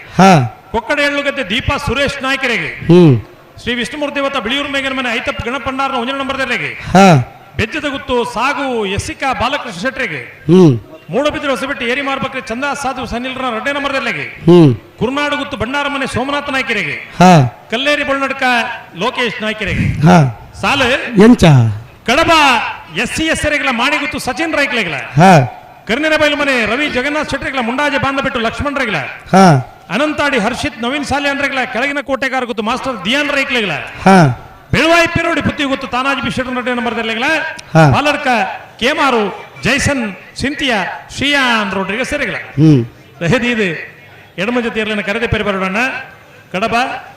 ಕೊಕ್ಕಡ ಎಳ್ಳುಗದ್ದೆ ದೀಪಾ ಸುರೇಶ್ ನಾಯ್ಕರಿಗೆ. ಶ್ರೀ ವಿಷ್ಣುಮೂರ್ತಿ ದೇವತಾ ಬಿಳಿಯೂರು ಮೇಗಿನ ಮನೆ ಐತಪ್ಪ ಗಣಪಂಡಾರನ ಒಂದನೇ ನಂಬರ್ದಲ್ಲಿ. ಬೆಜ್ಜದ ಗುತ್ತು ಸಾಗು ಎಸ್ಸಿಕಾ ಬಾಲಕೃಷ್ಣ ಶೆಟ್ಟರಿಗೆ. ಮೂಡಬಿದ್ರೆ ಹೊಸಬಿಟ್ಟು ಏರಿ ಮಾರ್ಬಕ್ರೆ ಚಂದ ಸಾಧು ಸನಿಲ್ರ ಎರಡನೇ ನಂಬರ್ದಲ್ಲಿ. ಕುರ್ನಾಡು ಗುತ್ತು ಭಂಡಾರ ಮನೆ ಸೋಮನಾಥ ನಾಯ್ಕರಿಗೆ. ಕಲ್ಲೇರಿ ಬೊಳ್ಳಡ್ಕ ಲೋಕೇಶ್ ನಾಯ್ಕರಿಗೆ. ಸಾಲು ಎಂಚ ಕಡಬ ಎಸ್ ಸಿ ಎಸ್ ಎರೆಗಳ ಮಾಡಿಗುತ್ತು ಸಚಿನ್ ರೈಕ್ಲೆಗಳ. ಕರ್ನಿನ ಬೈಲು ಮನೆ ರವಿ ಜಗನ್ನಾಥ್ ಶೆಟ್ಟರಿಗಳ ಮುಂಡಾಜೆ ಬಾಂಧಬಿಟ್ಟು ಲಕ್ಷ್ಮಣ್ ರೈಗಳ. ಅನಂತಾಡಿ ಹರ್ಷಿತ್ ನವೀನ್ ಸಾಲಿಯಾನ್ರೆಗಳ ಕೆಳಗಿನ ಕೋಟೆಗಾರ ಗುತ್ತು ಮಾಸ್ಟರ್ ದಿಯಾನ್ ರೈಕ್ಲೆಗಳ. ಬೆಳವಾಯಿ ಪೆರೋಡಿ ಪುತ್ತಿ ಗೊತ್ತು ತಾನಾಜಿ ಬಿಶೆಟ್ ನಡೆ ನಂಬರ್ದಲ್ಲಿ. ಪಾಲರ್ಕ ಕೇಮಾರು ಜೈಸನ್ ಸಿಂತಿಯಾ ಶ್ರೀಯಾನ್ ರೋಡ್ರಿಗೆ ಸೆರೆಗಳ. ಇದು ಎಡಮ ಜೊತೆಯರ್ಲಿನ ಕರೆದೆ ಪೆರಿಬರೋಣ ಕಡಬ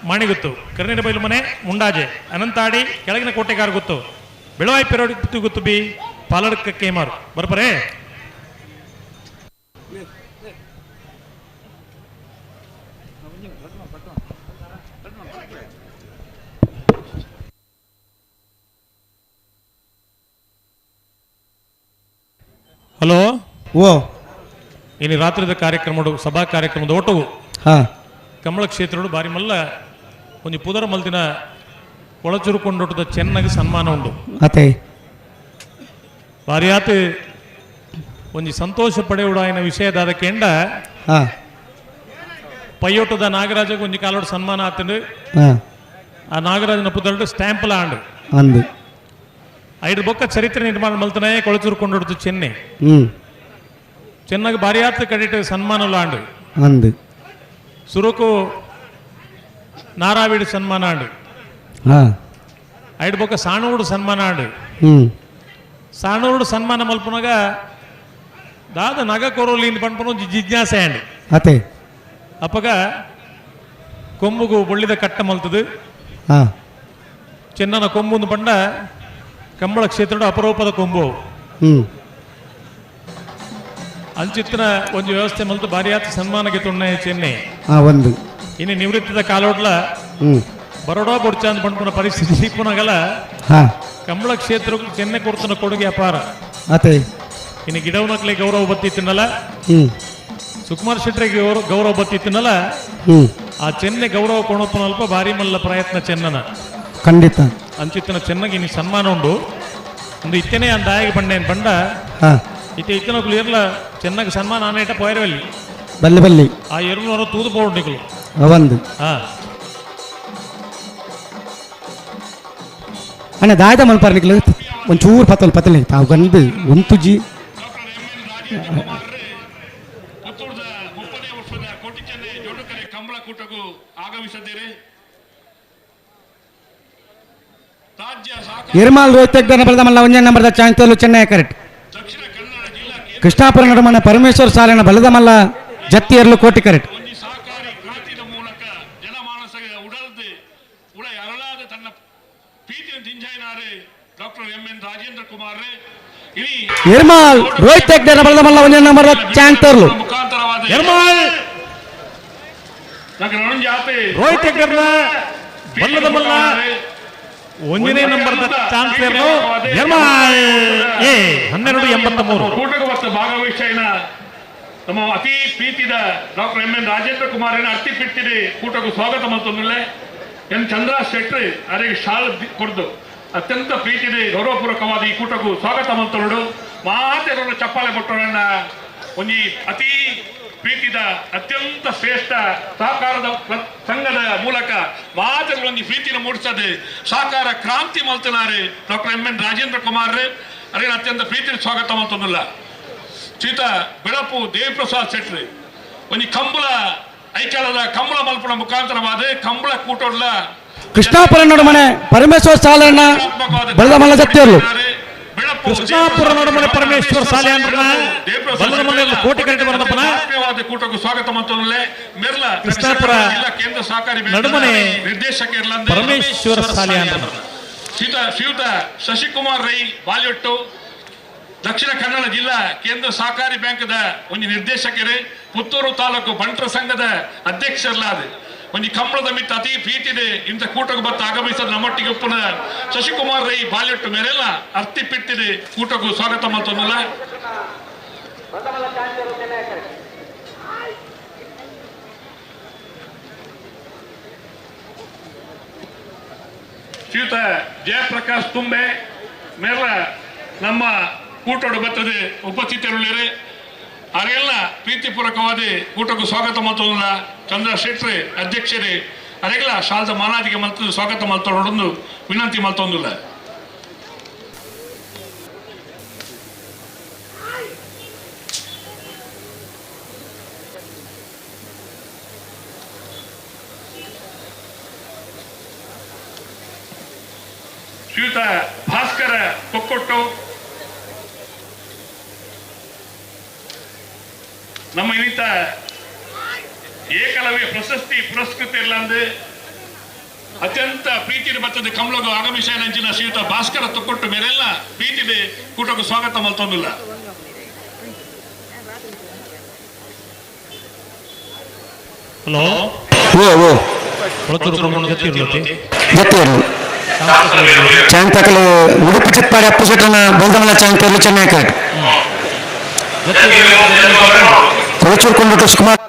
ಮಾಣಿಗುತ್ತು ಕರ್ನಿನ ಬೈಲು ಮನೆ ಮುಂಡಾಜೆ ಅನಂತಾಡಿ ಕೆಳಗಿನ ಕೋಟೆಗಾರ ಗೊತ್ತು ಬೆಳವಾಯಿ ಪೆರೋಡಿ ಪುತ್ತಿ ಗೊತ್ತು ಬಿ ಪಾಲಡ್ಕ ಕೇಮಾರು ಬರ್ಬರೇ. ಹಲೋ ಓ ಇನ್ನು ರಾತ್ರಿದ ಕಾರ್ಯಕ್ರಮ ಸಭಾ ಕಾರ್ಯಕ್ರಮದ ಒಟ್ಟು ಕಮಲ ಕ್ಷೇತ್ರಡು ಬಾರಿ ಮಲ್ಲ ಒಂದು ಪುದರ ಮಲ್ದಿನ ಕೊಳಚುರುಕೊಂಡೊಟ್ಟದ ಚೆನ್ನಾಗಿ ಸನ್ಮಾನ ಉಂಡು. ಬಾರಿಯಾತ ಒಂಜಿ ಸಂತೋಷ ಪಡೆಯುಡಾಯಿನ ವಿಷಯದಾದ ಕೆಂಡ ಪೈಯೋಟದ ನಾಗರಾಜಗೆ ಒಂಜಿ ಕಾಲೋಡು ಸನ್ಮಾನ ಆತಂಡು. ಆ ನಾಗರಾಜನ ಪುದರ್ಡು ಸ್ಟ್ಯಾಂಪ್ಲ ಆಂಡು ಅಂದು ಐದು ಬೊಕ್ಕ ಚರಿತ್ರೆ ನಿರ್ಮಾಣ ಮಲ್ತನೇ ಕೊಳಚುರುಕೊಂಡೊಡ್ದು ಚೆನ್ನೆ ಚೆನ್ನಾಗಿ ಬಾರಿಯಾತ ಕಡಿಟ ಸನ್ಮಾನ ಆಂಡು ಅಂದು ಸುರುಕು ನಾರಾವೀಡು ಸನ್ಮಾನ ಆಂಡು. ಐದು ಬೊಕ್ಕ ಸಾಣೂಡು ಸನ್ಮಾನ ಆಂಡು. ಸಾಣೂಡು ಸನ್ಮಾನ ಮಲ್ಪನಾಗ ದಾದ ನಗ ಕೊರೋಲಿ ಪನ್ಪನ ಒಂಜಿ ಜಿಜ್ಞಾಸೆ ಆಂಡು. ಅಪ್ಪಗ ಕೊಂಬುಗು ಬೊಳ್ಳಿದ ಕಟ್ಟ ಮಲ್ತದು ಚೆನ್ನನ ಕೊಂಬುಂದು ಪಂಡ ಕಂಬಳ ಕ್ಷೇತ್ರದ ಅಪರೂಪದ ಕೊಂಬು. ಅಂಚಿತ್ತಿನ ಒಂದು ವ್ಯವಸ್ಥೆ ಮಲ್ತು ಬಾರಿಯಾತ ಸನ್ಮಾನಕ್ಕೆ ತುಣ್ಣೆ ಚೆನ್ನೆ ಒಂದು ಇನ್ನು ನಿವೃತ್ತದ ಕಾಲೋಡ್ಲ ಬರೋಡಾ ಬೊಡ್ಚಾಂದ್ ಪಂಪುನ ಪರಿಸ್ಥಿತಿ ಪುನಗಲ ಕಂಬಳ ಕ್ಷೇತ್ರಕ್ಕೆ ಚೆನ್ನೆ ಕೊಡ್ತನ ಕೊಡುಗೆ ಅಪಾರ. ಇನ್ನು ಗಿಡವನಕ್ಲೆ ಗೌರವ ಬತ್ತಿತ್ತಿನಲ್ಲ, ಸುಕುಮಾರ್ ಶೆಟ್ಟರಿಗೆ ಗೌರವ ಬತ್ತಿತ್ತಿನಲ್ಲ, ಆ ಚೆನ್ನೆ ಗೌರವ ಕೊಣಪ್ಪನಲ್ಪ ಭಾರಿ ಮಲ್ಲ ಪ್ರಯತ್ನ ಚೆನ್ನನ ಖಂಡಿತ. ಅಂಚಿತ್ತಿನ ಚೆನ್ನಾಗಿ ಇನ್ನು ಸನ್ಮಾನ ಉಂಡು ಒಂದು ಇತ್ತನೇ ಅಂದ ಆಯಗ ಬಂಡೇನು ಬಂಡ ಇತ್ತೆ ಇತ್ತನಕ್ಲು ಇರ್ಲ ಚೆನ್ನಾಗಿ ಸನ್ಮಾನ ಆನೇಟ ಪೋಯರವಲ್ಲಿ ಬಲ್ಲಿ ಬಲ್ಲಿ ಆ ಎರಡುನೂರ ತೂದು ಪೋಡು ನಿಕಲು ಒಂದು ಅಣ್ಣ ದಾಯ್ದ ಮಲ್ಪಾರ ನಿಕಲು ಒಂಚೂರು ಪತ್ತಲ್ ಪತ್ತಲ್ ತಾವು ಗಂದು ಒಂತುಜಿ ಎರ್ಮಾಲ್ ರೋಹಿತ್ ಬರೆದ ಮಲ್ಲ ಒಂಜೇ ನಂಬರ್ದ ಚಾಂತಲು ಚೆನ್ನೈ ಕರೆಕ್ಟ್. ಕೃಷ್ಣಾಪುರ ನಡುಮನ ಪರಮೇಶ್ವರ ಸಾಲಿನ ಬಲದ ಮಲ್ಲ ಜತ್ತಿ ಎರ್ಲು ಕೋಟಿ ಕರೆಕ್ಟ್. ಎರ್ಮಾಲ್ ರೋಹಿತ್ ಬಲದ ಮಲ್ಲ ಒಂಜೇ ನಂಬರ್ದ ಚಾಂತರ್ಲು. ಎರ್ಮಾಲ್ ರೋಹಿತ್ ಬಲ್ಲದ ಮಲ್ಲ ಒಂದನೇ ನಂಬರ್ ಚಾನ್ಸ್ ಎ 1283. ಕೂಟಕ್ಕೆ ಭಾಗವಹಿಸಿದ ನಮ್ಮ ಅತಿ ಪ್ರೀತಿದ ಡಾಕ್ಟರ್ ಎಂ ಎನ್ ರಾಜೇಂದ್ರ ಕುಮಾರ್ ಅತಿ ಪ್ರೀತಿದ ಕೂಟಕ್ಕೂ ಸ್ವಾಗತ ಮತ್ತೊಂದಿಲ್ಲ ಎನ್ ಚಂದ್ರ ಶೆಟ್ಟಿ ಅವರಿಗೆ ಶಾಲ್ ಕೊಡ್ದು ಅತ್ಯಂತ ಪ್ರೀತಿದ ಗೌರವಪೂರ್ವಕವಾದ ಈ ಕೂಟಕ್ಕೂ ಸ್ವಾಗತ ಮಂತರುಡು ಮಾತೆರನ್ನು ಚಪ್ಪಾಳೆ ಕೊಟ್ಟರನ್ನ ಒಂಜಿ ಅತಿ ಪ್ರೀತಿದ ಅತ್ಯಂತ ಶ್ರೇಷ್ಠ ಸಹಕಾರದ ಸಂಘದ ಮೂಲಕ ಮಾತೆರೊಂದು ಪ್ರೀತಿನ ಮೂಡಿಸದೆ ಸಹಕಾರ ಕ್ರಾಂತಿ ಮಲ್ತನಾರೆ doctor M N Rajendra Kumar ಅವರಿಗೆ ಅತ್ಯಂತ ಪ್ರೀತಿಯ ಸ್ವಾಗತ ಮಂತೊಂದಿಲ್ಲ. ಚೀತ ಬೆಳಪು ದೇವಿಪ್ರಸಾದ್ ಶೆಟ್ಟಿ ಒಂಜಿ ಕಂಬಳ ಐಕಾಲದ ಕಂಬಳ ಮಲ್ಪನ ಮುಖಾಂತರವಾದ ಕಂಬಳ ಕೂಟೋಡ್ಲ ಕೃಷ್ಣಾಪುರ ನಡುಮನೆ ಪರಮೇಶ್ವರ ಸಾಲಣ್ಣ ಬಲದ ಮಲ್ಲ ಜತ್ತಿಯರ್ಲು. ಕೃಷ್ಣಾಪುರ ನಡುಮನೆ ಪರಮೇಶ್ವರ ಸಾಲೆ ಬಲದ ಮಲ್ಲ ಕೋಟಿ ಕರೆಕ್ಟ್ ಬರದಪ್ಪನ ಕೂಟಕ್ಕೂ ಸ್ವಾಗತ ಮಂತೊಂದಿಲ್ಲ. ಮೆರ್ಲ ಕೃಷ್ಣಾಪುರ ಜಿಲ್ಲಾ ಕೇಂದ್ರ ಸಹಕಾರಿ ನಡುಮನೆ ನಿರ್ದೇಶಕ ಪರಮೇಶ್ವರ ಸಾಲೆ ಶ್ರೀಯುತ ಶಶಿಕುಮಾರ್ ರೈ ಬಾಲ್ಯೊಟ್ಟು ದಕ್ಷಿಣ ಕನ್ನಡ ಜಿಲ್ಲಾ ಕೇಂದ್ರ ಸಹಕಾರಿ ಬ್ಯಾಂಕ್ದ ಒಂಜಿ ನಿರ್ದೇಶಕರು ಪುತ್ತೂರು ತಾಲೂಕು ಬಂಟರ ಸಂಘದ ಅಧ್ಯಕ್ಷರಲ್ಲಾದ ಒಂಜಿ ಕಂಬಳದ ಮಿತ್ತ ಅತಿ ಪ್ರೀತಿದೆ ಇಂಥ ಕೂಟಕ್ಕೆ ಬತ್ತ ಆಗಮಿಸಿದ ನಮ್ಮೊಟ್ಟಿಗೆ ಉಪ್ಪುನ ಶಶಿಕುಮಾರ್ ರೈ ಬಾಲ್ಯಟ್ಟು ಮೇರೆಲ್ಲ ಅರ್ತಿ ಪಿಟ್ಟಿದೆ ಕೂಟಕ್ಕೂ ಸ್ವಾಗತ ಮಾಡ್ತೊಂದಲ್ಲ. ಶ್ರೀಯುತ ಜಯಪ್ರಕಾಶ್ ತುಂಬೆ ಮೇರೆಲ್ಲ ನಮ್ಮ ಕೂಟೋಡು ಬರ್ತದೆ ಉಪಸ್ಥಿತರುಳ್ಳರೆ ಅವರೆಲ್ಲ ಪ್ರೀತಿಪೂರ್ವಕವಾದ ಕೂಟಕ್ಕೂ ಸ್ವಾಗತ ಮಾಡ್ತೊಂದಿಲ್ಲ. ಚಂದ್ರ ಶೆಟ್ರಿ ಅಧ್ಯಕ್ಷರೇ ಅರೆಗೆಲ್ಲ ಶಾಲದ ಮಾನಾದಿಗೆ ಮಲ್ತದ್ದು ಸ್ವಾಗತ ಮಾಡ್ತೊಂದು ವಿನಂತಿ ಮಾಡ್ತೊಂದಿಲ್ಲ. ಶ್ರೀಯುತ ಭಾಸ್ಕರ ಕೊಕ್ಕೊಟ್ಟು ನಮ್ಮ ಇನ್ನಿತ ಏಕಲವ್ಯ ಪ್ರಶಸ್ತಿ ಪುರಸ್ಕೃತ ಇರ್ಲಂದು ಅತ್ಯಂತ ಪ್ರೀತಿಯ ಬರ್ತದೆ ಕಮಲಗು ಆಗಮಿಸಿದ ಶ್ರೀಯುತ ಭಾಸ್ಕರ ತೊಕ್ಕೊಟ್ಟು ಮೇರೆಲ್ಲ ಪ್ರೀತಿದೆ ಕೂಟಕ್ಕೂ ಸ್ವಾಗತ ಮಾಡ್ತೊಂದಿಲ್ಲ. ಹಲೋ ಚಾಂತಕಲು ಉಡುಪಿ ಚಿಪ್ಪಾಡಿ ಅಪ್ಪು ಶೆಟ್ಟನ ಬಲ್ದಮಲ ಚಾಂತಕಲು ಚೆನ್ನೈ ಕರೆಕ್ಟ್ ಕೊಳಚೂರು ಕೊಂಡಟ್ಟು ಸುಕುಮಾರ್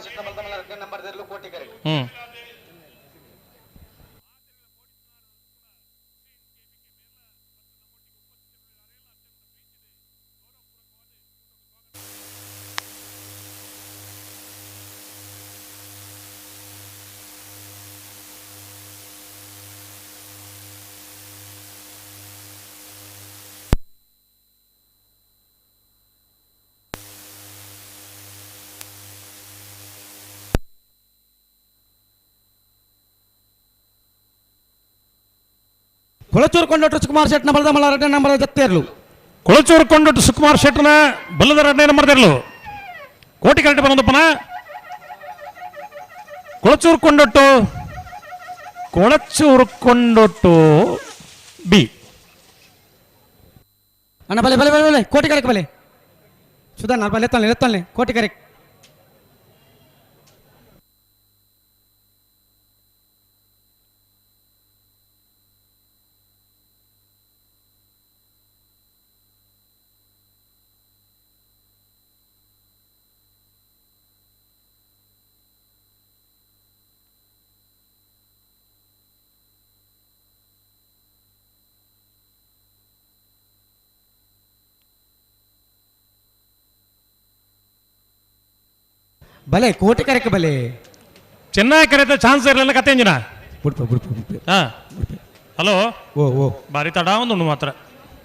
ಕೊಳಚೂರು ಕೊಂಡೊಟ್ಟು ಸುಕುಮಾರ್ ಶೆಟ್ಟನ ಬಲದ ಮಲ್ಲ ಎರಡನೇ ನಂಬರ್ ಜತ್ತೇರ್ಲು. ಕೊಳಚೂರು ಕೊಂಡೊಟ್ಟು ಸುಕುಮಾರ್ ಶೆಟ್ಟನ ಬಲದ ಎರಡನೇ ನಂಬರ್ ತೆರಲು ಕೋಟಿ ಕರೆಕ್ಟ್ ಬಂದಪ್ಪನ. ಕೊಳಚೂರು ಕೊಂಡೊಟ್ಟು ಕೊಳಚೂರು ಕೊಂಡೊಟ್ಟು ಬಿ ಅಣ್ಣ ಬಲೆ ಬಲೆ ಬಲೆ ಬಲೆ ಕೋಟಿ ಕರೆಕ್ಟ್ ಬಲೆ ಸುಧಾ ನಾನು ಎತ್ತಲ್ಲ ಎತ್ತಲ್ಲ ಕೋಟಿ ಕರೆಕ್ಟ್. ಬಲೆ ಕೋಟಿ ಕರೆಕ್ ಬಲೆ ಚೆನ್ನಾಗಿ ಕರೆತ ಚಾನ್ಸ್ ಇರಲಿಲ್ಲ ಕತೆ ಇಂಜಿನ ಬುಡ್ಪ ಬುಡ್ಪ ಬುಡ್ಪ. ಹಾ ಹಲೋ ಓ ಓ ಬಾರಿ ತಡ ಒಂದು ಮಾತ್ರ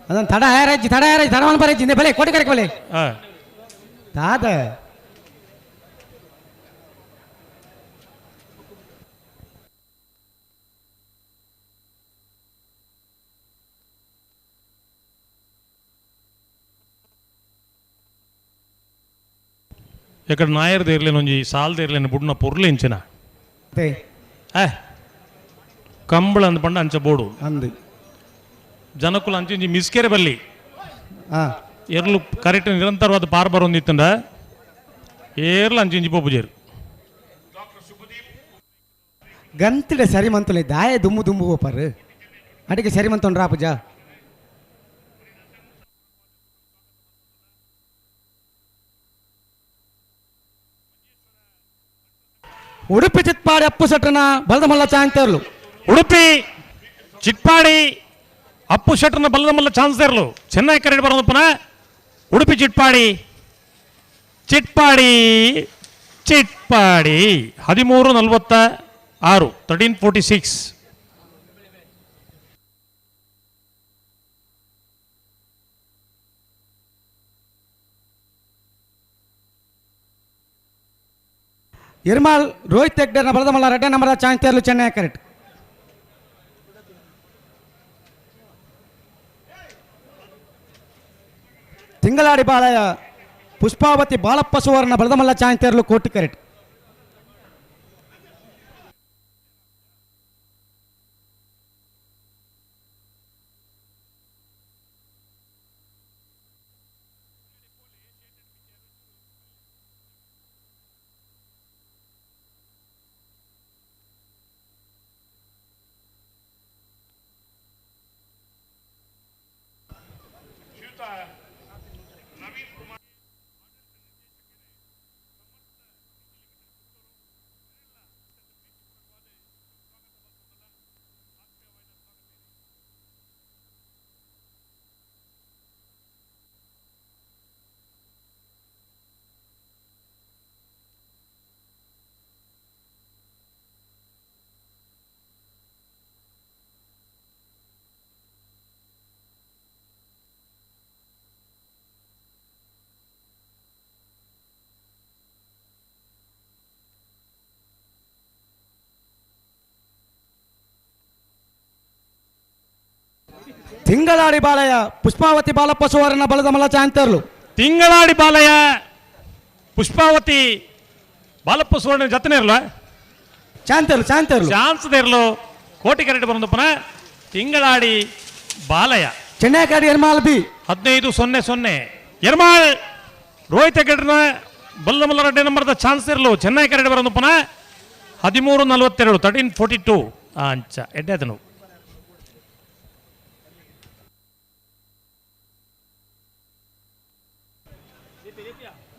ಅದನ್ನ ತಡ ಯಾರಜ್ಜಿ ತಡ ಯಾರಜ್ಜಿ ತಡವನ್ ಬರಜ್ಜಿ ಬಲೆ ಕೋಟಿ ಕರೆಕ್ ಬಲೆ ಹಾ ತಾದ ఇక్కడ ನಾಯರ್ ದೇರ್ಲೇನು ಒಂಜಿ ಸಾಲ್ ದೇರ್ಲೇನು ಬುಡ್ನ ಪೊರ್ಲು ಇಂಚಿನ ಕಂಬಳ ಅಂದ್ ಪಂಡ ಅಂಚ ಬೋಡು ಅಂದು ಜನಕುಲು ಅಂಚ ಇಂಚಿ ಮಿಸ್ಕೆರೆ ಬಲ್ಲಿ ಎರ್ಲು ಕರೆಕ್ಟ್ ನಿರಂತರವಾದ ಪಾರ್ ಬರೋಂದಿತ್ತಂಡ ಏರ್ಲು ಅಂಚ ಇಂಚಿ ಪೋಪುಜೇರು ಗಂತಿಡೆ ಸರಿ ಮಂತುಲೆ ದಾಯ ದುಮ್ಮು ದುಮ್ಮು ಪೋಪರ್ ಅಡಿಗೆ ಸರಿ ಮಂತೊಂಡು ರಾಪುಜ ಉಡುಪಿ ಚಿತ್ಪಾಡಿ ಅಪ್ಪು ಶೆಟ್ಟನ ಬಲದಮಲ್ಲ ಚಾಂತೇರ್ಲು. ಉಡುಪಿ ಚಿಟ್ಪಾಡಿ ಅಪ್ಪು ಶೆಟ್ಟನ ಬಲದಮಲ್ಲ ಚಾನ್ಸೇರ್ಲು ಚೆನ್ನೈ ಕರೆಡ್ ಬರೋದಪ್ಪನ. ಉಡುಪಿ ಚಿಟ್ಪಾಡಿ ಚಿಟ್ಪಾಡಿ ಚಿಟ್ಪಾಡಿ 13:46 13:46. ಎರ್ಮಾಲ್ ರೋಹಿತ್ ಹೆಗ್ಡೆನ ಬಲದಮಲ್ಲ ಎರಡನೇ ನಂಬರ್ ಚಾಂತೇರ್ಲು ಚೆನ್ನೈ ಕರೆಕ್ಟ್. ತಿಂಗಳಾಡಿ ಬಾಳಯ ಪುಷ್ಪಾವತಿ ಬಾಳಪ್ಪ ಸುವರ್ಣ ಬಲದಮಲ್ಲ ಚಾಂತೇರ್ಲು ಕೋಟಿ ಕರೆಕ್ಟ್. ತಿಂಗಳಾಡಿ ಬಾಲಯ್ಯ ಪುಷ್ಪಾವತಿ ಬಾಲಪ್ಪ ಸುವರ್ಣ ಬಲದಮಲ ಚಾಂತರ್ಲು. ತಿಂಗಳಾಡಿ ಬಾಲಯ್ಯ ಪುಷ್ಪಾವತಿ ಬಾಲಪ್ಪ ಸುವರ್ಣ ಜೊತೆನೇ ಇರಲ್ಲ ಚಾಂತರ್ಲು ಚಾಂತರ್ಲು ಚಾನ್ಸ್ ಇರಲು ಕೋಟಿ ಕರೆಕ್ಟ್ ಬಂದಪ್ಪನ ತಿಂಗಳಾಡಿ ಬಾಲಯ್ಯ. ಚೆನ್ನೈಕಾಡಿ ಎರ್ಮಾಲ್ ಬಿ 15-0-0 ಎರ್ಮಾಳ್ ರೋಹಿತ ಗಡ್ರನ ಬಲ್ಲಮಲ್ಲ ರೆಡ್ಡಿ ನಂಬರ್ದ ಚಾನ್ಸ್ ಇರಲು ಚೆನ್ನೈ ಕರೆಕ್ಟ್ ಬರೋದಪ್ಪನ 13-42 13-42 ಅಂಚ ಎಡ್ಡೆ ಆಯ್ತು.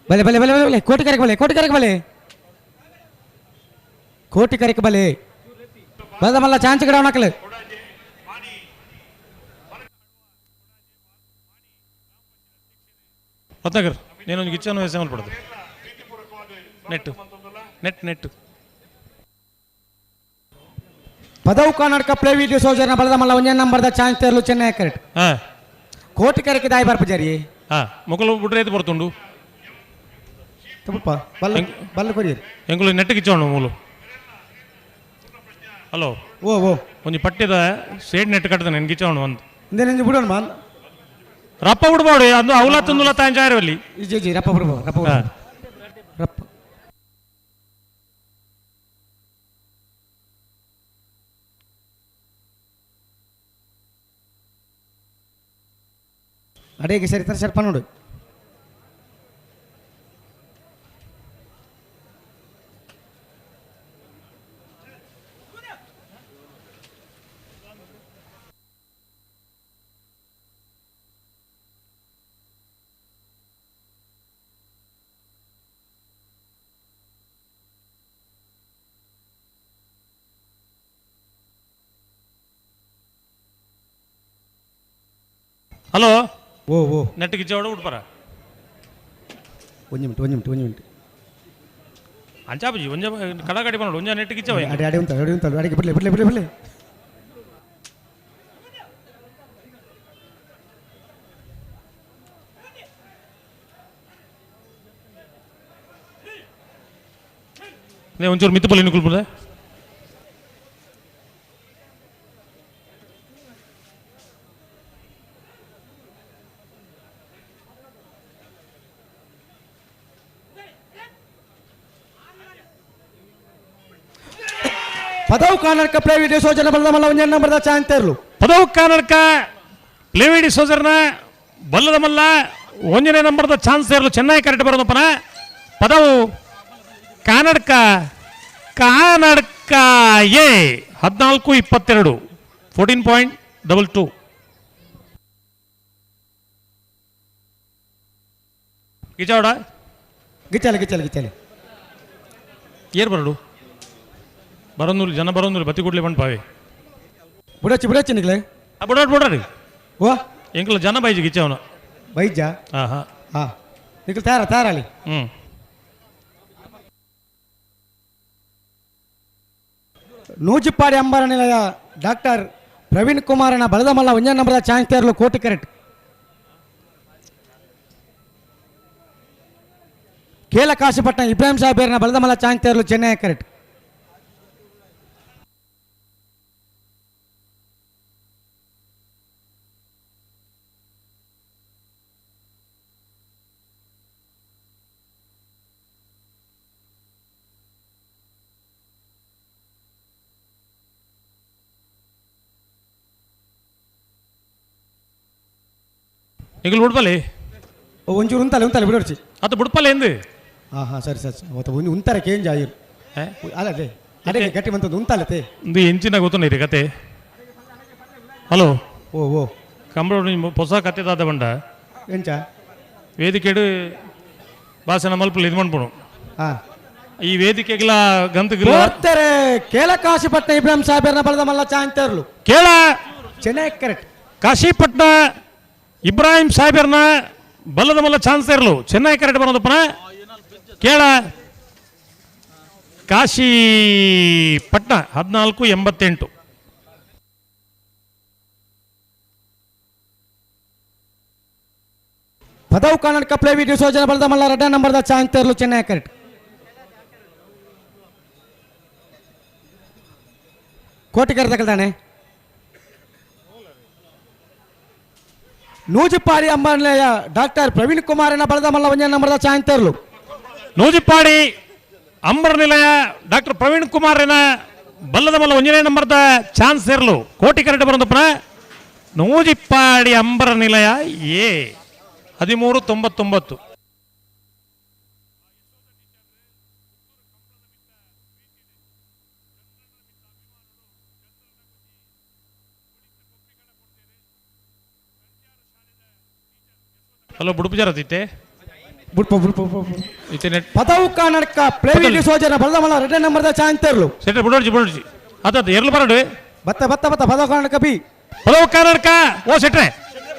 ಬಲೆ ಬಲೆ ಬಲೆ ಬಲೆ ಕೋಟಿ ಕರೆಕ್ ಬಲೆ ಕೋಟಿ ಕರೆಕ್ ಬಲೆ ಕೋಟಿ ಕರೆಕ್ ಬಲೆ ಬಲದಮಲ್ಲ ಚಾನ್ಸ್ ಗಿಡ ನಕಲು. ರತ್ನಾಕರ್ ನೀನೊಂದು ಗಿಚ್ಚನ್ನು ವ್ಯವಸಾಯ ಪಡೋದು ನೆಟ್ ನೆಟ್ ನೆಟ್ ಪದವು ಕರ್ನಾಟಕ ಪ್ಲೇ ವಿಡಿಯೋ ಸೋಜರ್ನ ಬಲದಮಲ್ಲ ಒಂದೇ ನಂಬರ್ದ ಚಾನ್ಸ್ ತೇರ್ಲು ಚೆನ್ನೈ ಕರೆಕ್ಟ್. ಕೋಟಿ ಕರೆಕ್ ದಾಯಿ ಬರ್ಪುಜಾರಿ. ಮೊಗಲು ಬಿಡ್ರೆ ಇದು ಬರ್ತುಂಡು ತಪ್ಪಪ್ಪ ಬಲ್ಲ ಬಲ್ಲ ಕೊರಿಯರ್ ಎಂಗುಲು ನೆಟ್ಟಿಗೆ ಇಚ್ಚೋಣ ಮೂಲು. ಹಲೋ ಓ ಓ ಒಂಜಿ ಪಟ್ಟಿದ ಸೇಡ್ ನೆಟ್ ಕಟ್ಟದ ನೆನ್ಗೆ ಇಚ್ಚೋಣ ಒಂದು ಇಂದೇ ಬಿಡೋಣ ಮಾಲ್ ರಪ್ಪ ಬಿಡ್ಬೋಡು ಅದು ಅವಲ ತಂದುಲ ತಾಂಜಾರವಲ್ಲಿ ಜಿ ಜಿ ರಪ್ಪ ಬಿಡ್ಬೋದು ರಪ್ಪ ಬಿಡ್ಬೋದು ರಪ್ಪ. ಅಡೇಗೆ ಸರಿ ತರ ಸರ್ ಪನ್ನೋಡು. ಹಲೋ ಓ ಓ ನೆಟ್ಟಿಗೆ ಜೋಡ ಉಡ್ಪರ ಒಂಜಿ ಮಿನಿಟ್ ಒಂಜಿ ಮಿನಿಟ್ ಒಂಜಿ ಮಿನಿಟ್ ಅಂಚಾಬಜಿ ಒಂಜ ಕಡಗಡಿ ಬಂದು ಒಂಜ ನೆಟ್ಟಿಗೆ ಇಚ್ಚವ ಅಡೆ ಅಡೆ ಉಂಟು ಅಡೆ ಉಂಟು ಅಡಿಗೆ ಬಿಡ್ಲೆ ಬಿಡ್ಲೆ ಬಿಡ್ಲೆ ಬಿಡ್ಲೆ. ಒಂಚೂರು ಮಿತ್ತು ಪಲ್ಲಿ ಕುಲ್ಪುದ ಪದವು ಕರ್ನಾಟಕ ಪ್ಲೇವಿಡಿ ಸೋಜನ ಬಲ್ಲದಮಲ್ಲ ಒಂಜೆ ನಂಬರ್ದ ಚಾಂತರ್ಲು. ಪದವು ಕರ್ನಾಟಕ ಪ್ಲೇವಿಡಿ ಸೋಜರ್ನ ಬಲ್ಲದಮಲ್ಲ ಒಂಜನೇ ನಂಬರ್ದ ಚಾನ್ಸ್ ಇರಲು ಚೆನ್ನೈ ಕರೆಕ್ಟ್ ಬರೋದಪ್ಪನ ಪದವು ಕರ್ನಾಟಕ ಕರ್ನಾಟಕ ಎ 14-22 14.22. ಗಿಚಾವಡ ಗಿಚಾಲೆ ಗಿಚಾಲೆ ಗಿಚಾಲೆ ಏರ್ ಬರಡು ಬರೋನೂರು ಜನ ಬರೋನೂರು ಬತ್ತಿ ಕೂಡ್ಲಿ ಬಂದು ಪಾವೆ ಬುಡಚ್ಚಿ ಬುಡಚ್ಚಿ ನಿಗ್ಲೆ ಬುಡಾಡ್ ಬುಡಾಡಿ ಓ ಎಂಕಲ ಜನ ಬೈಜಿ ಗಿಚ್ಚವನು ಬೈಜಾ ಹಾಂ ಹಾಂ ಹಾಂ ನಿಖಲ್ ತಯಾರ ತಯಾರಾಲಿ. ಹ್ಞೂ ನೂಜಿಪ್ಪಾಡಿ ಅಂಬರ ನಿಲಯ ಡಾಕ್ಟರ್ ಪ್ರವೀಣ್ ಕುಮಾರನ ಬಲದಮಲ್ಲ ಒಂಜೇ ನಂಬರ್ದ ಚಾನ್ಸ್ ತೇರಲು ಕೋಟಿ ಕರೆಕ್ಟ್. ಕೇಲ ಕಾಶಿಪಟ್ಟಣ ಇಬ್ರಾಹಿಂ ಸಾಹೇಬರ್ನ ಬಲದಮಲ್ಲ ಚಾನ್ಸ್ ತೇರಲು ಚೆನ್ನೈ ಕರೆಕ್ಟ್. ನಿಗಲ್ ಬುಡ್ಪಲ್ಲಿ ಒಂಚೂರು ಉಂತಲ್ಲ ಉಂತಲ್ಲ ಬಿಡೋರ್ಚಿ ಅದು ಬುಡ್ಪಲ್ಲ ಎಂದು ಹಾಂ ಹಾಂ ಸರಿ ಸರಿ ಅವತ್ತು ಒಂದು ಉಂತಾರೆ ಕೇಂಜ್ ಆಯಿರು ಅಲ್ಲ ಅದೇ ಅದೇ ಗಟ್ಟಿ ಬಂತದ್ದು ಉಂತಲ್ಲತೆ ಒಂದು ಎಂಚಿನ ಗೊತ್ತುಂಡು ಕತೆ. ಹಲೋ ಓ ಓ ಕಂಬಳ ಹೊಸ ಕತೆ ದಾದ ಬಂಡ ಎಂಚ ವೇದಿಕೆಡು ಭಾಷಣ ಮಲ್ಪುಲು ಇದು ಮನ್ಪುನು ಈ ವೇದಿಕೆಗಳ ಗಂತುಗಳ ಬರ್ತಾರೆ ಕೇಳ ಕಾಶಿಪಟ್ನ ಇಬ್ರಾಹಿಂ ಸಾಹೇಬರ್ನ ಬಲದ ಮಲ್ಲ ಚಾಂತರ್ಲು ಕೇಳ ಚೆನ್ನೈ ಕರೆಕ್ಟ್ ಕಾಶಿಪಟ್ನ ಇಬ್ರಾಹಿಂ ಸಾಹೇಬರ್ನ ಬಲ್ಲದ ಮಲ್ಲ ಚಾನ್ಸ್ ಇರಲು ಚೆನ್ನೈ ಕರೆಕ್ಟ್ ಬರೋದಪ್ಪನ ಕೇಳ ಕಾಶಿಪಟ್ನ 1488. ಪದವು ಕರ್ನಾಟಕ ಪ್ಲೇವಿ ಡಿಸೋಜನ ಬಲದ ಮಲ್ಲ red ನಂಬರ್ದ ಚಾಂತರ್ಲು Chennai correct. ಕೋಟಿಕರ ತಗಲ್ದಾನೆ Nujippadi ಅಂಬಾನಿಯ doctor Praveen ಕುಮಾರನ ಬಲದ ಮಲ್ಲ ಒಂಜ ನಂಬರ್ದ ಚಾಂತರ್ಲು. ನೂಜಿಪ್ಪಾಡಿ ಅಂಬರ್ ನಿಲಯ ಡಾಕ್ಟರ್ ಪ್ರವೀಣ್ ಕುಮಾರನ ಬಲ್ಲದ ಮಲ್ಲ ಒಂಜನೇ ನಂಬರ್ದ ಚಾನ್ಸ್ ಇರಲು ಕೋಟಿ ಕರೆಕ್ಟ್ ಬರೋದಪ್ಪನ ನೂಜಿಪ್ಪಾಡಿ ಅಂಬರ ನಿಲಯ ಎ 1399. ಹಲೋ ಬುಡುಪು ಜರತಿತ್ತೆ ಬುಡ್ಪ ಬುಡ್ಪ ಪದವು ಕರ್ನಾಟಕ ಪ್ಲೇವಿ ಡಿಸೋಜನ ಬಲದ ಮಲ್ಲ ರೆಡ್ಡ ನಂಬರ್ದ ಚಾಂತರ್ಲು. ಸೆಟ್ರೆ ಬುಡೋಡ್ಜಿ ಬುಡೋಡ್ಜಿ ಅದ ಎರ್ಲು ಬರಡು ಬತ್ತ ಬತ್ತ ಬತ್ತ ಪದವು ಕರ್ನಾಟಕ ಬಿ ಪದವು ಕರ್ನಾಟಕ ಓ ಸೆಟ್ರೆ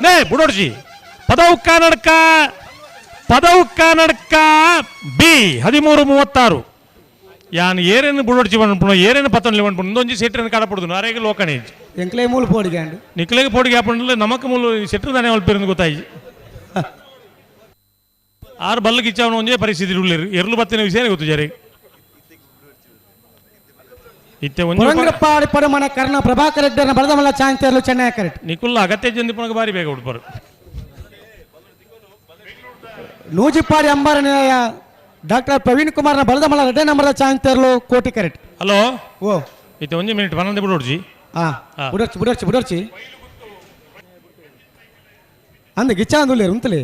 ನೇ ಬುಡೋಡ್ಜಿ ಪದವು ಕರ್ನಾಟಕ ಪದವು ಕರ್ನಾಟಕ ಬಿ 1336. ಯಾನ್ ಏರೇನು ಬುಡೋಡ್ಜಿ ಬಂದ್ಪುಣ ಏರೇನು ಪತ್ತೊಂದು ಬಂದ್ಪುಣ ಇಂದೊಂಜಿ ಸೆಟ್ರನ್ನು ಕಾಡಪಡುದು ಅರೇಗೆ ಲೋಕಣೆ ಎಂಕ್ಲೇ ಮೂಲು ಪೋಡಿಗೆ ಅಂಡು ನಿಕ್ಲೇಗೆ ಪೋಡಿಗೆ ಹಾಪಂಡ್ಲೆ ನಮಕ್ ಮೂಲು ಸೆಟ್ರು ತಾನೇ ಅಲ್ಪಿರಂದು ಗೊತ್ತಾಯಿ ಆರು ಬಲ್ಲಕ್ಕೆ ಇಚ್ಚಾವನ ಒಂದೇ ಪರಿಸ್ಥಿತಿ ಉಳ್ಳೇರು ಎರ್ಲು ಬತ್ತಿನ ವಿಷಯನೇ ಗೊತ್ತು ಜರಿ ಇತ್ತೆ ಒಂದು ಪಡಮನ ಕರ್ಣ ಪ್ರಭಾಕರ್ ರೆಡ್ಡಿನ ಬಲದಮಲ್ಲ ಚಾಂತರ್ಲು ಚೆನ್ನೈ ಕರೆಕ್ಟ್. ನಿಕುಲ್ಲ ಅಗತ್ಯ ಜಂದಿಪುಣಗ ಬಾರಿ ಬೇಗ ಉಡ್ಪರು. ನೂಜಿಪ್ಪಾಡಿ ಅಂಬಾರನಿಯ ಡಾಕ್ಟರ್ ಪ್ರವೀಣ್ ಕುಮಾರ್ನ ಬಲದಮಲ್ಲ ರೆಡ್ಡಿ ನಂಬರ್ದ ಚಾಂತರ್ಲು ಕೋಟಿ ಕರೆಕ್ಟ್. ಹಲೋ ಓ ಇತ್ತೆ ಒಂಜಿ ಮಿನಿಟ್ ಪನ್ನೊಂದು ಬಿಡೋಡ್ಜಿ. ಹಾಂ ಬುಡರ್ಚಿ ಬುಡರ್ಚಿ ಬುಡರ್ಚಿ ಅಂದ ಗಿಚ್ಚಾಂದುಲ್ಲೇರು ಉಂತಲೇ.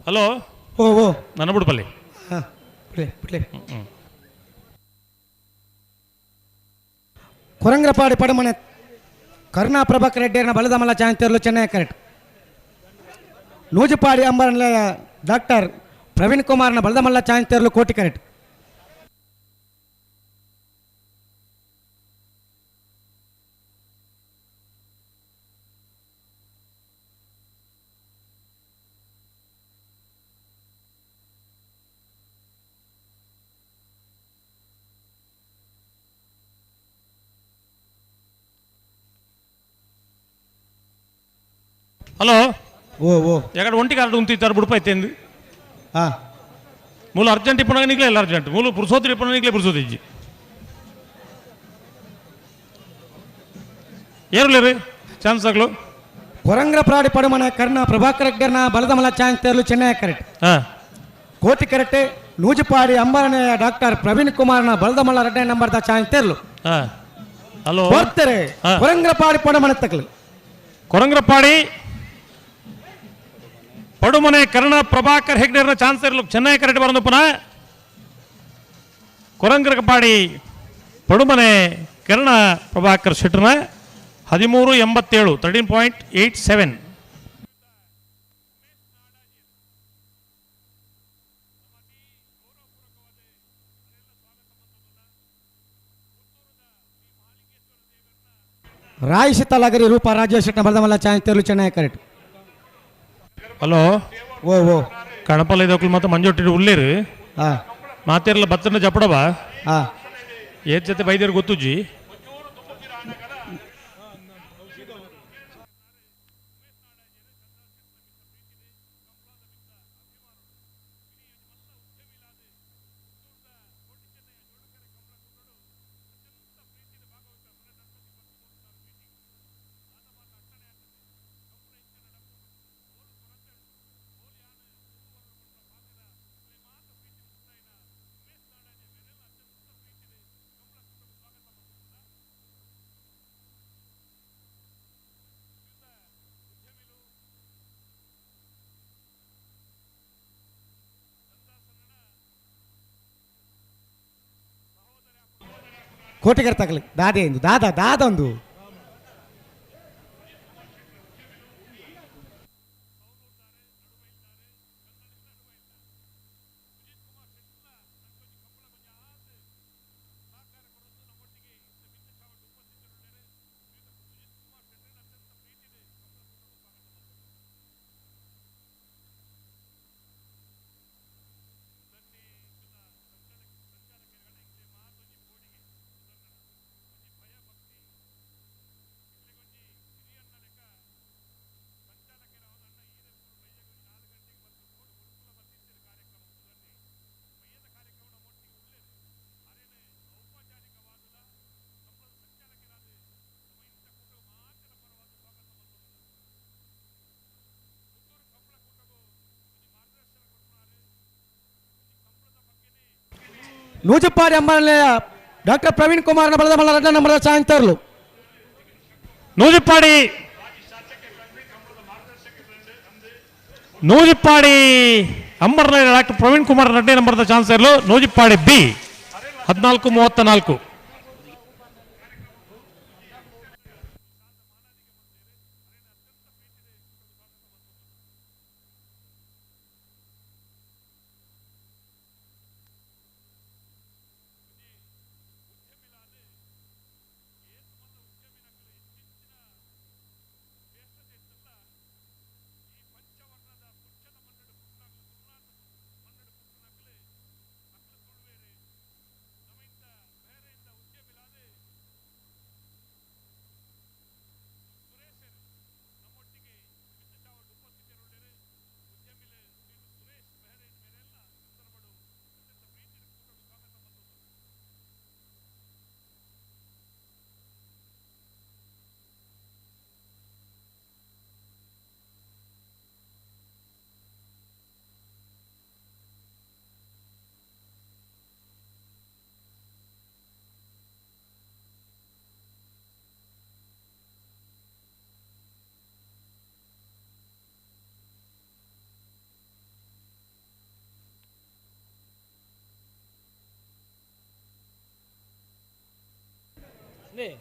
ಹಲೋ ಓ ಓ ನನ್ನ ಬುಡ್ಪಲ್ಲಿ ಕೊರಂಗ್ರಪಾಡಿ ಪಡಮನೆ ಕರುಣಾ ಪ್ರಭಾಕರ್ ರೆಡ್ಡಿಯರನ್ನ ಬಲದ ಮಲ್ಲ ಚಾಂತರ್ಲು ಚೆನ್ನೈ ಕರೆಕ್ಟ್. ನೂಜುಪಾಡಿ ಅಂಬರನಿಲಯ ಡಾಕ್ಟರ್ ಪ್ರವೀಣ್ ಕುಮಾರ್ನ ಬಲದ ಮಲ್ಲ ಚಾಂತರ್ಲು ಕೋಟಿ ಕರೆಕ್ಟ್. ಹಲೋ ಓ ಓ ಎಕಡೆ ఒంటి కార్డు ఉంತಿದ್ದಾರೆ ಬುಡುಪ ಐತೆಂದು ಮೂಲ ಅರ್ಜೆಂಟ್ ಇಪ್ಪನಾಗ ನಿಕ್ಲೆ ಇಲ್ಲ ಅರ್ಜೆಂಟ್ ಮೂಲ ಪುರುಸೋತ್ರಿ ಇಪ್ಪನಾಗ ನಿಕ್ಲೆ ಪುರುಸೋತಿಜ್ಜಿ ಏರ್ಲೇರಿ ಚಾನ್ಸ್ ಆಗಲು ಕೊರಂಗ್ರ ಪ್ರಾಡಿ ಪಡುಮನ ಕರ್ಣ ಪ್ರಭಾಕರ್ ರೆಡ್ಡಿಯರನ್ನ ಬಲದಮಲ ಚಾನ್ಸ್ ತೇರಲು ಚೆನ್ನೈ ಕರೆಕ್ಟ್. ಕೋಟಿ ಕರೆಕ್ಟ್ ನೂಜುಪಾಡಿ ಅಂಬಾರನೆಯ ಡಾಕ್ಟರ್ ಪ್ರವೀಣ್ ಕುಮಾರ್ನ ಬಲದಮಲ್ಲ ರೆಡ್ಡಿ ನಂಬರ್ದ ಚಾನ್ಸ್ ತೇರಲು. ಹಲೋ ಬರ್ತಾರೆ ಕೊರಂಗ್ರಪಾಡಿ ಪಡುಮನೆ ತಕಲು ಕೊರಂಗ್ರಪಾಡಿ ಪಡುಮನೆ ಕರ್ಣ ಪ್ರಭಾಕರ್ ಹೆಗ್ಡೆರ್ನ ಚಾನ್ಸ್ ಇರಲು ಚೆನ್ನೈ ಕರೆಕ್ಟ್ ಬರೋದು ಪುನಃ ಕೊರಂಗ್ರಪಾಡಿ ಪಡುಮನೆ ಕರ್ಣ ಪ್ರಭಾಕರ್ ಶೆಟ್ಟರ್ನ 1387 13.87. ರಾಯ್ ಸೀತಾಲಗರಿ ರೂಪ ರಾಜೇಶ್ ಶೆಟ್ಟರ್ನ ಬಲದಮಲ್ಲ ಚಾನ್ಸ್ ತೇರಲು ಚೆನ್ನೈ ಕರೆಕ್ಟ್. ಹಲೋ ಓ ಓ ಕಣಪಲ್ಲ ಇದಕ್ಕೂ ಮತ್ತೆ ಮಂಜೊಟ್ಟಿ ಉಳ್ಳೇರು ಮಾತೇರಲ್ಲ ಬತ್ತನ ಜಪಡವ ಏತ್ ಜೊತೆ ಬೈದೇರು ಗೊತ್ತುಜ್ಜಿ. ಕೋಟಿಗರ್ ತಗಲಿ ದಾದೆ ಇಂದು ದಾದಾ ದಾದೊಂದು ನೂಜುಪ್ಪಾಡಿ ಅಂಬಾಲಯ ಡಾಕ್ಟರ್ ಪ್ರವೀಣ್ ಕುಮಾರ್ ಬಲದ ಮಲ್ಲ ರಡ್ಡ ನಂಬರದ ಚಾಂತರ್ಲು. ನೂಜುಪ್ಪಾಡಿ ನೂಜುಪ್ಪಾಡಿ ಅಂಬರ್ಲ ಡಾಕ್ಟರ್ ಪ್ರವೀಣ್ ಕುಮಾರ್ ರಡ್ಡೆ ನಂಬರದ ಚಾನ್ಸರ್ಲು ನೂಜುಪ್ಪಾಡಿ ಬಿ 14-34.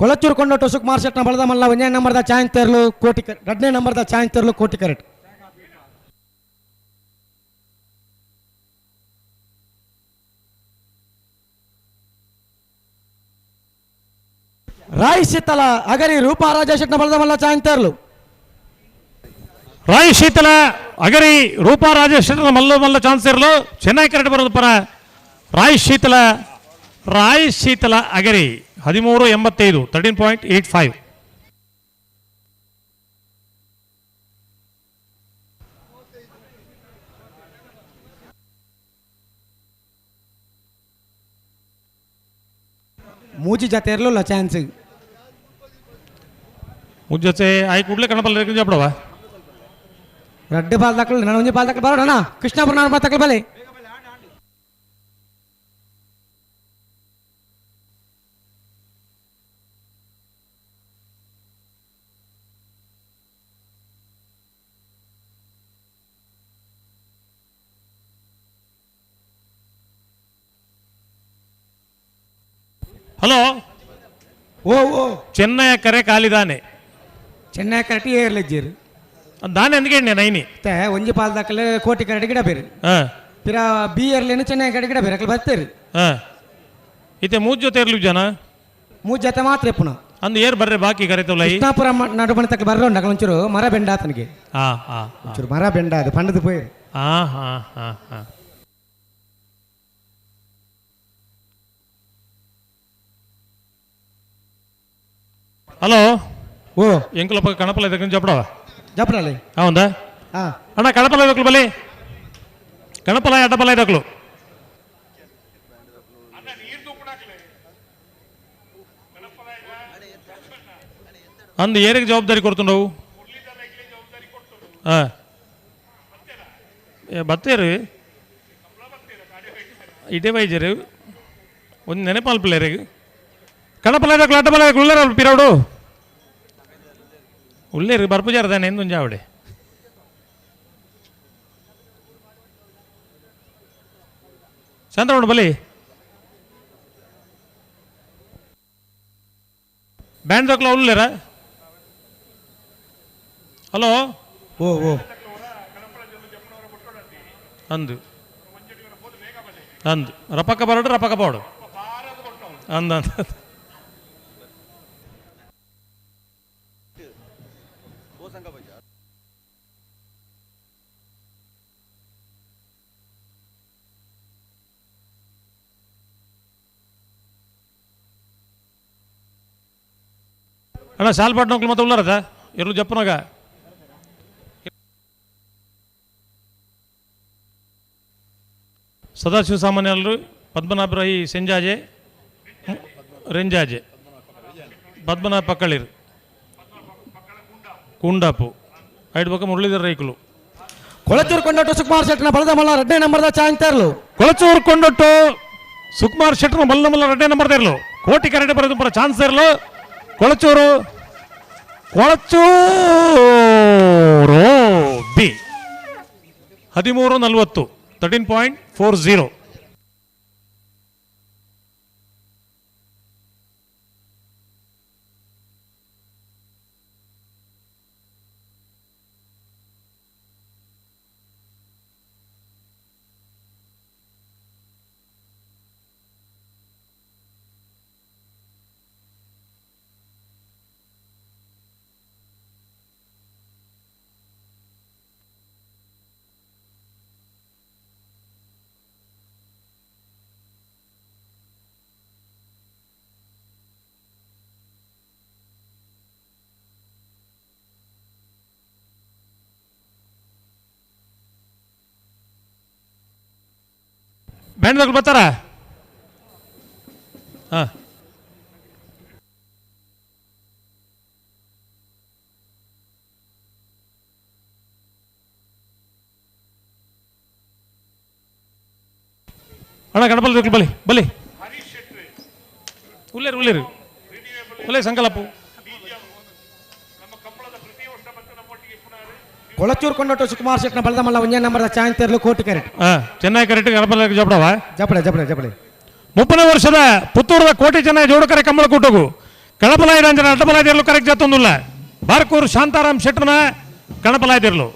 ಕೊಳಚೂರು ಕೊಂಡೋಟು ಸುಕುಮಾರ್ ಶೆಟ್ನ ಬಳದ ಮಲ್ಲ ಒಂದೇ ನಂಬರ್ದ ಚಾಯಂತರ್ಲು ಕೋಟಿ ಎರಡನೇ ನಂಬರ್ದ ಚಾಯಂತರ್ಲು ಕೋಟಿ ಕರೆಕ್ಟ್. ರಾಯ್ ಶೀತಲ ಅಗರಿ ರೂಪಾ ರಾಜೇಶ್ ಶೆಟ್ನ ಬಳದ ಮಲ್ಲ ಚಾಯಂತರ್ಲು. ರಾಯ್ ಶೀತಲ ಅಗರಿ ರೂಪಾ ರಾಜೇಶ್ ಶೆಟ್ನ ಮಲ್ಲ ಮಲ್ಲ ಚಾನ್ಸರ್ಲು ಚೆನ್ನೈ ಕರೆಕ್ಟ್ ಬರೋದು ಪರ ರಾಯ್ ಶೀತಲ ರಾಯ್ ಶೀತಲ ಅಗರಿ 13.85 13.85. ಮೂಜಿ ಜತೆ ಇರಲಿಲ್ಲ ಚಾನ್ಸ್ ಮೂಜಿ ಜತೆ ಆಯ್ ಕೂಡಲೇ ಕಣಪಲ್ಲ ಜಪಡವ ರಡ್ಡು ಬಾಲ್ ದಾಖಲು ನಾನು ಒಂಜಿ ಬಾಲ್ ದಾಖಲು ಬರೋಣ ಕೃಷ್ಣಾಪುರ ನಾನು ಬಾಲ್ ದಾಖಲು ಬಲೆ ಹಲೋ ಓ ಓ ಚೆನ್ನಯ ಕರೆ ಕಾಲಿದಾನೆ ಚೆನ್ನೈ ಕರೆಟಿ ಏರ್ಲೆಜ್ಜೇರು ದಾನೆ ಅಂದ್ಗೆ ನೈನಿ ಒಂಜಿ ಪಾಲ್ ದಾಖಲೆ ಕೋಟಿ ಕರೆಟಿ ಗಿಡ ಬೇರೆ ಪಿರ ಬಿ ಏರ್ಲೇನು ಚೆನ್ನೈ ಕಡೆ ಗಿಡ ಬೇರೆ ಅಕಲ್ ಬರ್ತೀರಿ ಇತ್ತೆ ಮೂಜ್ ಜೊತೆ ಇರ್ಲಿ ಜನ ಮೂಜ್ ಜೊತೆ ಮಾತ್ರ ಪುನಃ ಅಂದ್ ಏರ್ ಬರ್ರೆ ಬಾಕಿ ಕರೆತವಲ್ಲ ಕೃಷ್ಣಾಪುರ ನಡುಮನೆ ತಕ್ಕ ಬರ್ರೋ ಉಂಡು ಒಂಚೂರು ಮರ ಬೆಂಡ ಆತನಿಗೆ ಒಂಚೂರು ಮರ ಬೆಂಡ ಅದು ಪಂಡದು ಪೋಯಿರು ಹಾ ಹಾ ಹಾ ಹಾ ಹಲೋ ಓ ಎಂಕುಲಪ್ಪ ಕಣಪಲ ಇದಕ್ಕೆ ಜಪಡವ ಜಪಡಲಿ ಹೌದಾ ಅಣ್ಣ ಕಣಪಲ ಇದಕ್ಕಲು ಬಲಿ ಕಣಪಲ ಅಡ್ಡಪಲ ಇದಕ್ಕಲು ಅಂದು ಏರಿಗೆ ಜವಾಬ್ದಾರಿ ಕೊಡ್ತುಂಡವು ಹಾಂ ಬತ್ತೇರು ಇದೇ ಬೈಜರು ಒಂದು ನೆನಪಾಲ್ಪಿಲ್ಲ ಕಣಪಲ ಇದಕ್ಕಲು ಅಡ್ಡಪಲ ಉಳ್ಳೇರ ಪಿರವಡು ಉಳ್ಳೇರು ಬರ್ಪುಜಾರ ತಾನೆ ಎಂದು ಜಾವಡೆ ಚಂದ್ರಮಣ ಬಲಿ ಬ್ಯಾಂಡ್ ದಕ್ಲ ಉಲ್ಲೇರ ಹಲೋ ಓ ಓ ಅಂದು ಅಂದು ರಪಕ್ಕ ಬರಡು ರಪಕ್ಕ ಬೋಡು ಅಂದ ಅಂದ ಅಣ್ಣ ಸಾಲ್ಪಾಟ್ ನೌಕಲು ಮತ್ತೆ ಉಳ್ಳಾರದ ಇರ್ಲು ಜಪ್ಪನಾಗ ಸದಾಶಿವ ಸಾಮಾನ್ಯರು ಪದ್ಮನಾಭ ರೈ ಸೆಂಜಾಜೆ ರೆಂಜಾಜೆ ಪದ್ಮನಾಭ ಪಕ್ಕಳಿರು ಕುಂಡಾಪು ಐದು ಪಕ್ಕ ಮುರಳೀಧರ ರೈಕುಲು ಕೊಳಚೂರು ಕೊಂಡೊಟ್ಟು ಸುಕುಮಾರ್ ಶೆಟ್ಟನ ಬಲದ ಮಲ್ಲ ರಡ್ಡೆ ನಂಬರ್ದ ಚಾಂತರ್ಲು ಕೊಳಚೂರು ಕೊಂಡೊಟ್ಟು ಸುಕುಮಾರ್ ಶೆಟ್ಟನ ಮಲ್ಲ ಮಲ್ಲ ರಡ್ಡೆ ನಂಬರ್ ಇರಲು ಕೋಟಿ ಕರಡೆ ಬರೋದು ಬರೋ ಚಾನ್ಸ್ ಇರಲು ಕೊಳಚೂರು ಕೊಳಚೂರು ಬಿ 13:40 13.40. ಬ್ಯಾಂಡ್ದಾಗ ಬರ್ತಾರ ಹಾಂ ಅಣ್ಣ ಗಣಪತಿ ಬಲಿ ಬಲಿ ಉಲ್ಲೇರು ಉಲ್ಲೇರು ಉಲ್ಲೇ ಸಂಕಲಪ್ಪು ಕೊಳಚೂರು ಕೊಂಡೊಟ್ಟು ಸುಕುಮಾರ್ ಶೆಟ್ಟನ ಬಲದ ಮಲ್ಲ ಒಂದೇ ನಂಬರ್ದ ಚಾಂತರ್ಲು ಕೋಟಿ ಕ್ಯಾರೆಟ್ ಹಾಂ ಚೆನ್ನೈ ಕರೆಕ್ಟ್ ಗಣಪತಿ ಜಪಡವ ಜಪಡೆ ಜಪಡೆ ಜಪಡೆ 30 ವರ್ಷದ ಪುತ್ತೂರದ ಕೋಟಿ ಚೆನ್ನೈ ಜೋಡುಕರೆ ಕಮ್ಮಳ ಕೂಟಗು ಕಣಪಲಾಯ ಅಂಜನ ಅಡ್ಡಬಲಾಯದಿರಲು ಕರೆಕ್ಟ್ ಜತ್ತೊಂದುಲ್ಲ ಬಾರ್ಕೂರು ಶಾಂತಾರಾಮ್ ಶೆಟ್ಟನ ಕಣಪಲಾಯದಿರಲು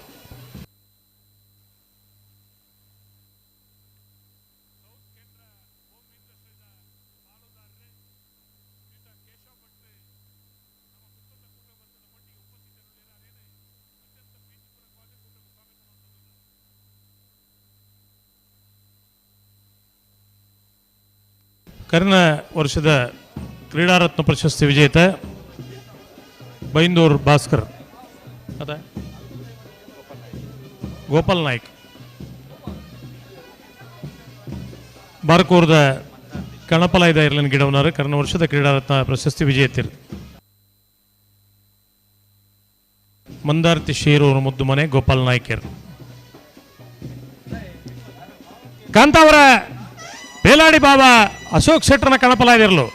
ಕರಿನ ವರ್ಷದ ಕ್ರೀಡಾರತ್ನ ಪ್ರಶಸ್ತಿ ವಿಜೇತ ಬೈಂದೂರು ಭಾಸ್ಕರ್ ಅದ ಗೋಪಾಲ್ ನಾಯ್ಕ್ ಬಾರ್ಕೂರ್ದ ಕಣಪಲಾಯ್ದ ಇರ್ಲಿನ ಗಿಡವನಾರು ಕರ್ನ ವರ್ಷದ ಕ್ರೀಡಾರತ್ನ ಪ್ರಶಸ್ತಿ ವಿಜೇತರು. ಮಂದಾರ್ತಿ ಶೇರೂರು ಮುದ್ದು ಮನೆ ಗೋಪಾಲ್ ನಾಯ್ಕರ್. ಕಾಂತಾವರ ಬೇಲಾಡಿ ಬಾಬಾ ಅಶೋಕ್ ಶೆಟ್ಟರ್ನ ಕಣಪಲಾಯದಿರಲು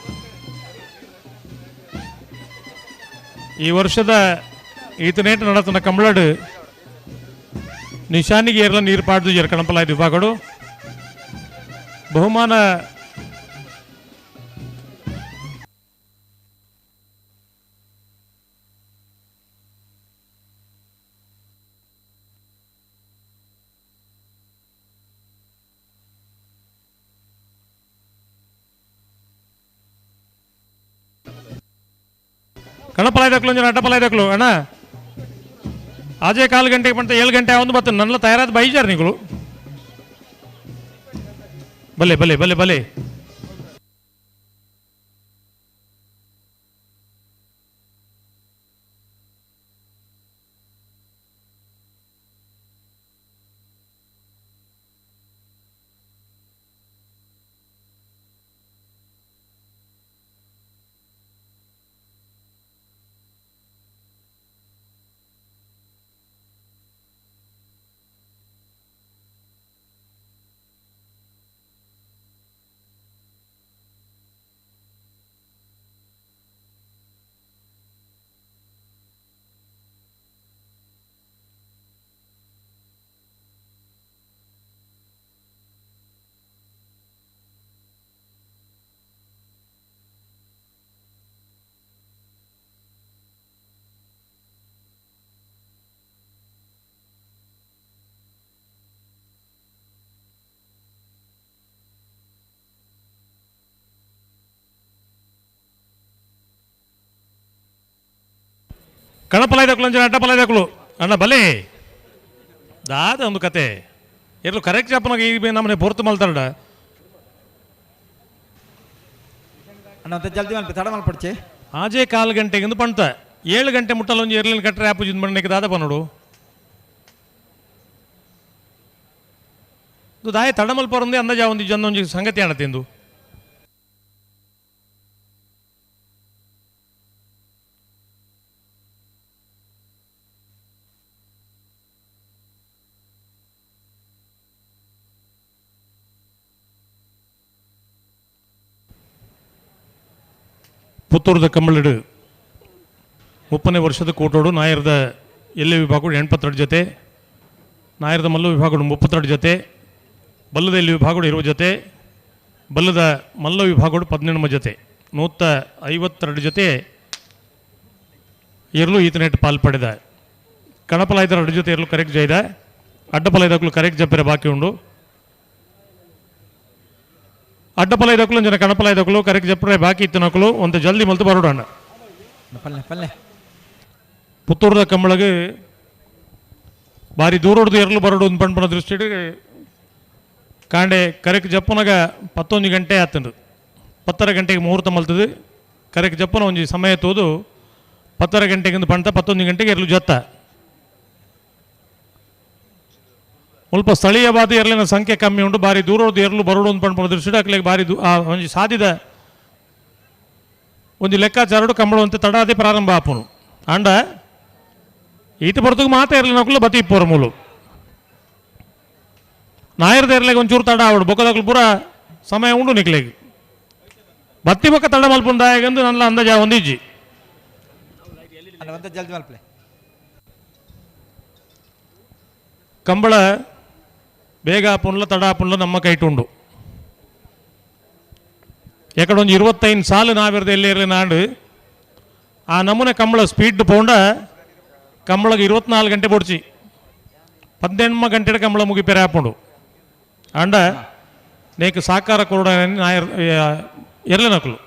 ಈ ವರ್ಷದ ಈತನೇಟ ನಡತನ ಕಂಬಳಡು ನಿಶಾನಿಗೆ ಏರ್ಲ ನೀರು ಪಾಡ್ದು ಜರ್ ಕಣಪಲಾಯ್ದ ವಿಭಾಗಡು ಬಹುಮಾನ ಕಣಪಲಾಯ್ದಕ್ಲು ಒಂಜನ ಅಡ್ಡಪಲಾಯ್ದಕ್ಲು ಅಣ್ಣ ಆಜೆ ಕಾಲು ಗಂಟೆಗೆ ಬಂತ 7 ಗಂಟೆ ಒಂದು ಬತ್ತ ನನ್ನ ತಯಾರಾದ ಬೈಜಾರ್ ನೀವು ಬಲೆ ಬಲೆ ಬಲೆ ಬಲೆ ಕಣಪಲಾಯ್ದಕ್ಕಲು ಅಡ್ಡಪಲಾಯ್ದಕ್ಕಲು ಅಣ್ಣ ಬಲೆ ದಾದ ಒಂದು ಕತೆ ಎಲ್ಲೂ ಕರೆಕ್ಟ್ ಜಪ್ಪನಾಗ ಈ ನಮ್ಮನೆ ಪೊರ್ತು ಮಲ್ತಾರಡ ಅಣ್ಣ ಜಲ್ದಿ ಮಲ್ಪ ತಡ ಮಲ್ಪಡ್ಚಿ ಆಜೇ ಕಾಲು ಗಂಟೆಗಿಂದು ಪಂತ 7 ಗಂಟೆ ಮುಟ್ಟಲ್ಲ ಒಂಜಿ ಎರ್ಲಿನ ಕಟ್ಟರೆ ಆಪುಜಿಂದ ಮಣ್ಣಕ್ಕೆ ದಾದ ಪನ್ನೋಡು ಇದು ದಾಯ ತಡಮಲ್ಪರಂದೇ ಅಂದಾಜ ಒಂದು ಜನ ಒಂಜಿ ಸಂಗತಿ ಅಣ್ಣ ತಿಂದು ಪುತ್ತೂರದ ಕಂಬಳಿಡು 30ನೇ ವರ್ಷದ ಕೂಟೋಡು ನಾಯರದ ಎಲ್ಲೆ ವಿಭಾಗಗಳು 82 ಜೊತೆ, ನಾಯರದ ಮಲ್ಲು ವಿಭಾಗಗಳು 32 ಜೊತೆ, ಬಲ್ಲದ ಎಲ್ಲಿ ವಿಭಾಗಗಳು 20 ಜೊತೆ, ಬಲ್ಲದ ಮಲ್ಲ ವಿಭಾಗಗಳು 18 ಜೊತೆ, 152 ಜೊತೆ ಎರಲು ಈತನೆಟ್ ಪಾಲು ಪಡೆದ. ಕಣಪಲಾಯ್ದರ 2 ಜೊತೆ ಎರಲು ಕರೆಕ್ಟ್ ಜೈದ, ಅಡ್ಡಪಲಾಯ್ದಕ್ಕಲು ಕರೆಕ್ಟ್ ಜಪ್ಪರೆ ಬಾಕಿ ಉಂಡು. ಅಡ್ಡಪಲಾಯ್ದಕ್ಕಲು ಜನ ಕಣಪಲಾಯ್ದಕ್ಕಲು ಕರೆಕ್ಟ್ ಜಪ್ಪರೆ ಬಾಕಿ ಇತ್ತು ನಕಲು ಒಂದು ಜಲ್ದಿ ಮಲ್ತು ಬರೋಡಣ್ಣ. ಪಲ್ಲೆ ಪುತ್ತೂರದ ಕಂಬಳಗೆ ಭಾರಿ ದೂರೊಡ್ದು ಎರಲು ಬರೋಡು ಒಂದು ಪಣ್ಪನ ದೃಷ್ಟಿ ಕಾಂಡೆ ಕರೆಕ್ ಜಪ್ಪನಾಗ 11 ಗಂಟೆ ಆತಂದು 10:30 ಗಂಟೆಗೆ ಮುಹೂರ್ತ ಮಲ್ತದೆ. ಕರೆಕ್ ಜಪ್ಪನ ಒಂಜಿ ಸಮಯ ತೋದು 10:30 ಗಂಟೆಗಿಂದ ಪಂಟ 11 ಗಂಟೆಗೆ ಎರಲು ಜತ್ತ. ಮುಲ್ಪ ಸ್ಥಳೀಯವಾದ ಎರಲಿನ ಸಂಖ್ಯೆ ಕಮ್ಮಿ ಉಂಟು. ಭಾರಿ ದೂರೊಡ್ದು ಎರಲು ಬರೋಡು ಒಂದು ಪಣ್ಪನ ದೃಷ್ಟಿ ಅಕ್ಲೆಗೆ ಭಾರಿ ಒಂಜಿ ಸಾಧಿದ ಒಂಜಿ ಲೆಕ್ಕಾಚಾರಡು ಕಂಬಳುವಂತೆ ತಡಾದೆ ಪ್ರಾರಂಭ ಆಪುನು. ಅಂಡ ಈತ ಬರ್ತಗೆ ಮಾತ ಇರಲಿ ನಕಲು ಬತ್ತಿ ಇಪ್ಪೋರ ಮೂಲು ನಾಯರ್ದ ಇರ್ಲಿಗೆ ಒಂಚೂರು ತಡ ಆವಡು ಬೊಕ್ಕದಕ್ಲು ಪೂರ ಸಮಯ ಉಂಡು ನಿಕ್ಲೆಗೆ ಬತ್ತಿ ಬೊಕ್ಕ ತಡ ಮಲ್ಪುಂದಾಯಗಂದು ನನ್ನ ಅಂದಾಜ ಒಂದಿಜ್ಜಿ. ಕಂಬಳ ಬೇಗ ಆಪುನ್ಲ ತಡ ಆಪುನ್ಲ ನಮ್ಮ ಕೈಟುಂಡು. ಎಕಡೊಂದು 25 ಸಾಲು ನಾವಿರದ ಎಲ್ಲಿ ಇರಲಿ ನಾಡು ಆ ನಮೂನೆ ಕಂಬಳ ಸ್ಪೀಡ್ ಪೋಂಡ ಕಂಬಳಗೆ 24 ಗಂಟೆ ಪೊಡ್ಚಿ 18 ಗಂಟೆ ಕಂಬಳ ಮುಗಿಪೇರೆ ಹಾಪುಂಡು. ಅಂಡ ನೇಕು ಸಾಕಾರ ಕೊರಡ ನಾಯರ್ ಎರಲೆ ನಕಲು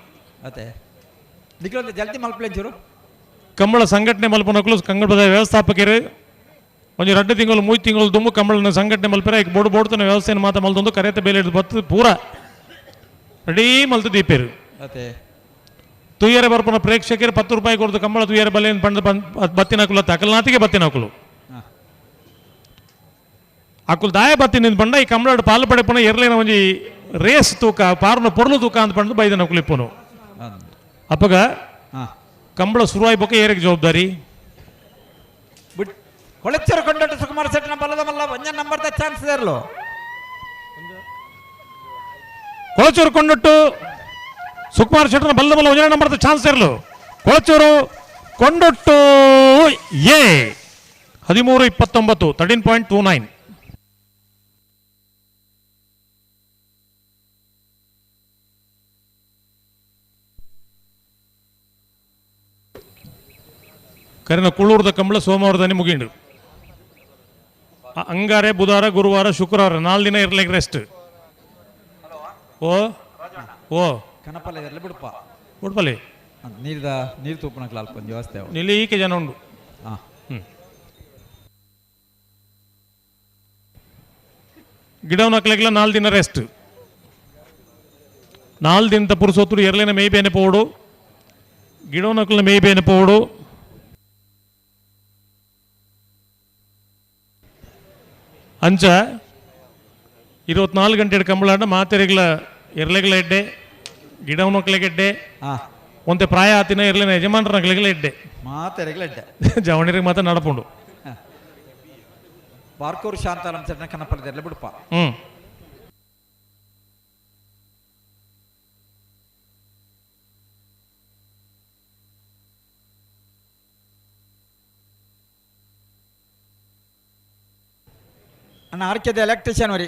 ಜಲ್ದಿ ಮಲ್ಪಲೆ ಕಂಬಳ ಸಂಘಟನೆ ಮಲ್ಪನಕಲು ಕಂಬಳದ ವ್ಯವಸ್ಥಾಪಕರು ಒಂದು 2 ತಿಂಗಳು 3 ತಿಂಗಳು ದುಮ್ಮು ಕಂಬಳನ ಸಂಘಟನೆ ಮಲ್ಪರೆ ಈಗ ಬೋರ್ಡ್ ಬೋಡ್ತನ ವ್ಯವಸ್ಥೆಯನ್ನು ಮಾತ ಮಲ್ತೊಂದು ಕರೆತ ಬೇಲೆ ಹಿಡಿದು ಬತ್ತು ಪೂರ ರೆಡಿ ಮಲ್ತು ದೀಪೇರು. ತುಯ್ಯರೆ ಬರ್ಪನ ಪ್ರೇಕ್ಷಕರು 10 ರೂಪಾಯಿ ಕೊಡ್ದು ಕಂಬಳ ತುಯ್ಯರೆ ಬಲೆ ಪಂಡ ಬತ್ತಿನ ಕುಲ ತಕಲ್ನಾತಿಗೆ ಬತ್ತಿನ ಕುಲು ಅಕುಲ್ ದಾಯ ಬತ್ತಿನ ಪಂಡ ಈ ಕಂಬಳ ಪಾಲು ಪಡೆಪುನ ಎರ್ಲೇನ ಒಂಜಿ ರೇಸ್ ತೂಕ ಪಾರ್ನ ಪೊರ್ಲು ತೂಕ ಅಂತ ಪಂಡ ಬೈದನ ಕುಲಿಪ್ಪನು. ಅಪ್ಪಗ ಕಂಬಳ ಶುರುವಾಯಿ ಬೊಕ್ಕ ಏರಿಗೆ ಜವಾಬ್ದಾರಿ ಕೊಳೆಚ್ಚರು ಕೊಂಡಟ್ಟು ಸುಕುಮಾರ್ ಸೆಟ್ನ ಬಲದ ಮಲ್ಲ ಒಂಜ ನಂಬರ್ ಚಾನ್ಸ್ ಇರಲು. ಕೊಳಚೂರು ಕೊಂಡಟ್ಟು ಸುಕುಮಾರ್ ಶೆಟ್ಟನ ಬಲ್ಲದ ಮಲ್ಲ ಒಂಜ ನಂಬರ್ ಚಾನ್ಸ್ ಇರಲು. ಕೊಳಚೂರು ಕೊಂಡೊಟ್ಟು ಎ 13:29 13.29. ಕರಿನ ಕುಳ್ಳೂರದ ಕಂಬಳ ಸೋಮವಾರದಾನೆ ಮುಗಿಂಡು. ಅಂಗಾರೆ ಬುಧವಾರ ಗುರುವಾರ ಶುಕ್ರವಾರ 4 ದಿನ ಇರ್ಲಿಕ್ಕೆ ರೆಸ್ಟ್. ಓ ಓ ಕನಪಲ್ಲ ಇರಲಿ ಬಿಡಪ್ಪ ಬಿಡ್ಪಲ್ಲಿ ನೀರ್ದ ನೀರು ತೂಪನಕ್ಲ ಅಲ್ಪ ಒಂದು ವ್ಯವಸ್ಥೆ ನಿಲ್ಲಿ ಈಕೆ ಜನ ಉಂಡು. ಹಾಂ ಗಿಡವನಕ್ಲೆಗ್ಲ 4 ದಿನ ರೆಸ್ಟ್. 4 ದಿನದ ಪುರುಸೋತ್ರು ಎರ್ಲಿನ ಮೇಯ್ಬೇನೆ ಪೋಡು ಗಿಡವನಕ್ಲ ಮೇಯ್ಬೇನೆ ಪೋಡು. ಅಂಚ 24 ಗಂಟೆ ಕಂಬಳಾಟ ಮಾತೆರೆಗ್ಲ ಎರ್ಲೆಗ್ಲ ಎಡ್ಡೆ ಗಿಡವನಕ್ಲೆಗೆಡ್ಡೆ ಒಂತೆ ಪ್ರಾಯ ಆತಿನ ಎರ್ಲಿನ ಯಜಮಾನರನಕ್ಲೆಗ್ಲ ಎಡ್ಡೆ ಮಾತೆರೆಗ್ಲ ಎಡ್ಡೆ ಜವಣಿರಿಗೆ ಮಾತ್ರ ನಡಪುಂಡು. ಬಾರ್ಕೂರು ಶಾಂತಾರಾಮ್ ಸೆಟ್ನ ಕನಪಲ್ಲದೆಲ್ಲ ಬಿಡಪ್ಪ. ಅಣ್ಣ ಆರ್ಕೆದ ಎಲೆಕ್ಟ್ರಿಷಿಯನ್ ವರಿ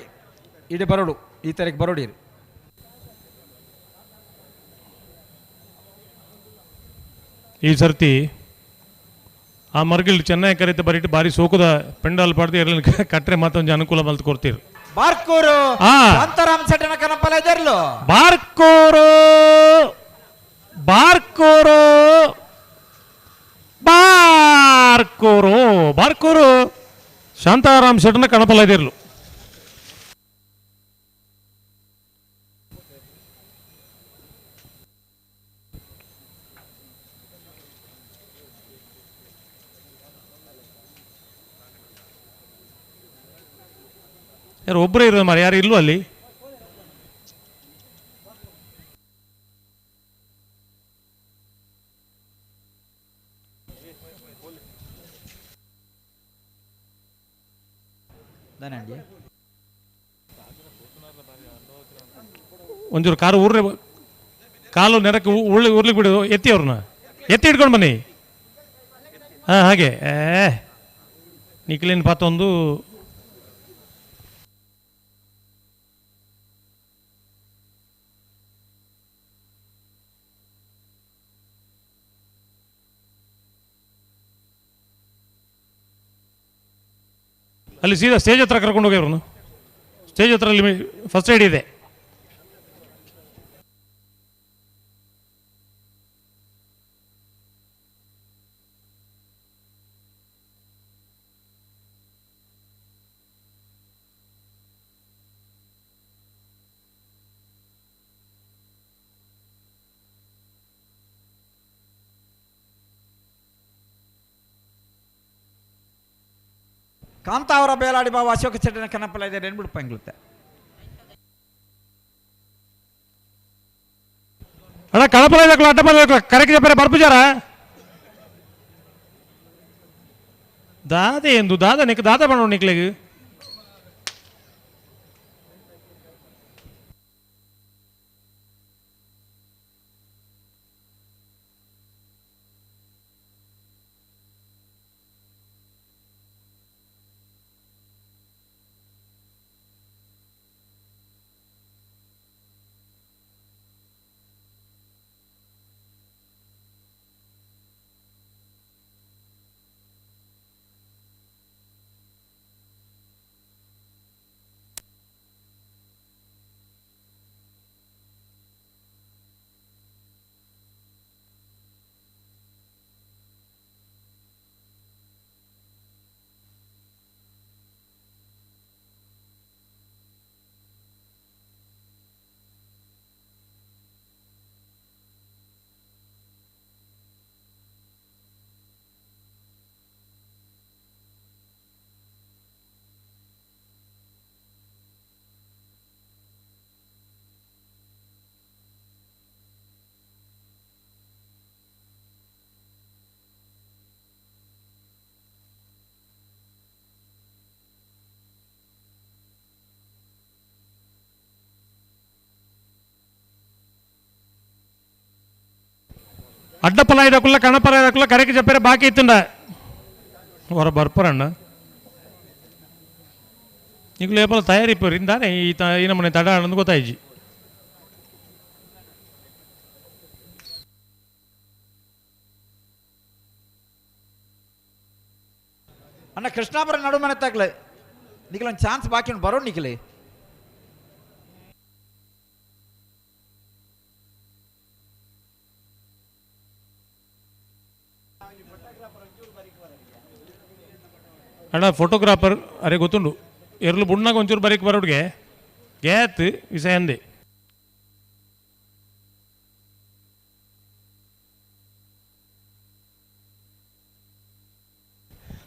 ಇಡೀ ಬರೋಡು ಈ ತಾರೀಕು ಬರೋಡಿ. ಈ ಸರ್ತಿ ಆ ಮರ್ಗಿಲ್ ಚೆನ್ನೈ ಕರೀತ ಬರೀಟ್ ಬಾರಿ ಸೋಕುದ ಪೆಂಡಾಲ್ ಪಾಡ್ದು ಎರ್ಲಿನ ಕಟ್ರೆ ಮಾತ್ರ ಅನುಕೂಲ ಮಲ್ತು ಕೊಡ್ತೀರಿ. Barkur Shantaram ಸೆಟ್ಟನ ಕನಪಲ್ಲ ಇದರ್ಲು. Barkur Barkur Barkur Barkur Shantaram ಶೆಟ್ಟನ ಕಣಪಲ್ಲ ಇದಿರ್ಲು. ಯಾರು ಒಬ್ಬರೇ ಇರೋದು ಮಾರ್ರೆ, ಯಾರು ಇಲ್ವೋ ಅಲ್ಲಿ? ಒಂಚೂರು ಕಾರು ಊರ್ರೆ ಕಾಲು ನೆರಕ್ಕೆ ಉಳ್ಳಿ ಉರ್ಲಿಕ್ಕೆ ಬಿಡು, ಎತ್ತಿ ಅವ್ರನ್ನ ಎತ್ತಿ ಹಿಡ್ಕೊಂಡು ಬನ್ನಿ. ಹಾಂ ಹಾಗೆ ಏ ನಿಖಿಲಿನ ಪಾತೊಂದು ಅಲ್ಲಿ ಸೀದಾ ಸ್ಟೇಜ್ ಹತ್ರ ಕರ್ಕೊಂಡು ಹೋಗಿ ಅವ್ರನ್ನು. ಸ್ಟೇಜ್ ಹತ್ರ ಅಲ್ಲಿ ಫಸ್ಟ್ ಏಡ್ ಇದೆ. ಕಾಂತಾವರ ಬೇಲಾಡಿ ಬಾವ ಅಶೋಕ ಚೆಟ್ಟಿನ ಕನಪಲ ಇದೆ ನೆನ್ಬಿಡ್ಪ ಎಂಗ್ಲುತ್ತೆ. ಅಣ್ಣ ಕಣಪಲ ಇದೆ ಅಡ್ಡ ಬಂದ ಕರೆಕ್ಟ್ ಬೇರೆ ಬರ್ಪುಜಾರ ದಾದೆ ಎಂದು ದಾದ ನಿಕ್ ದಾದ ಬಣ್ಣ ನಿಕ್ಲೆಗ್ ಅಡ್ಡಪಲ ಇದಕ್ಕಲ್ಲ ಕಣಪಲ ಇದಕ್ಕಲ್ಲ ಕರೆಕ್ ಜಪ್ಪರೆ ಬಾಕಿ ಇತ್ತುಂಡ ಹೊರ ಬರ್ಪರಣ್ಣ ಈಗಲೂ ಏಪಲ ತಯಾರಿ ಇಂದಾನೆ ಈ ಈ ನಮ್ಮನೆ ತಡ ಅನ್ನೋದು ಗೊತ್ತಾಯ್ಜಿ. ಅಣ್ಣ ಕೃಷ್ಣಾಪುರ ನಡುಮನೆ ತಗ್ಲೆ ನಿಖಿಲ್ ಒಂದು ಚಾನ್ಸ್ ಬಾಕಿ ಉಂಟು ಬರೋ ನಿಖಿಲಿ. ಅಣ್ಣ ಫೋಟೋಗ್ರಾಫರ್ ಅರೆ ಗೊತ್ತುಂಡು ಎರ್ಲು ಬುಣ್ಣಾಗ ಒಂಚೂರು ಬರೀಕ್ ಬರೋಡ್ಗೆ ಗ್ಯಾತ್ ವಿಷಯ ಅಂದೆ.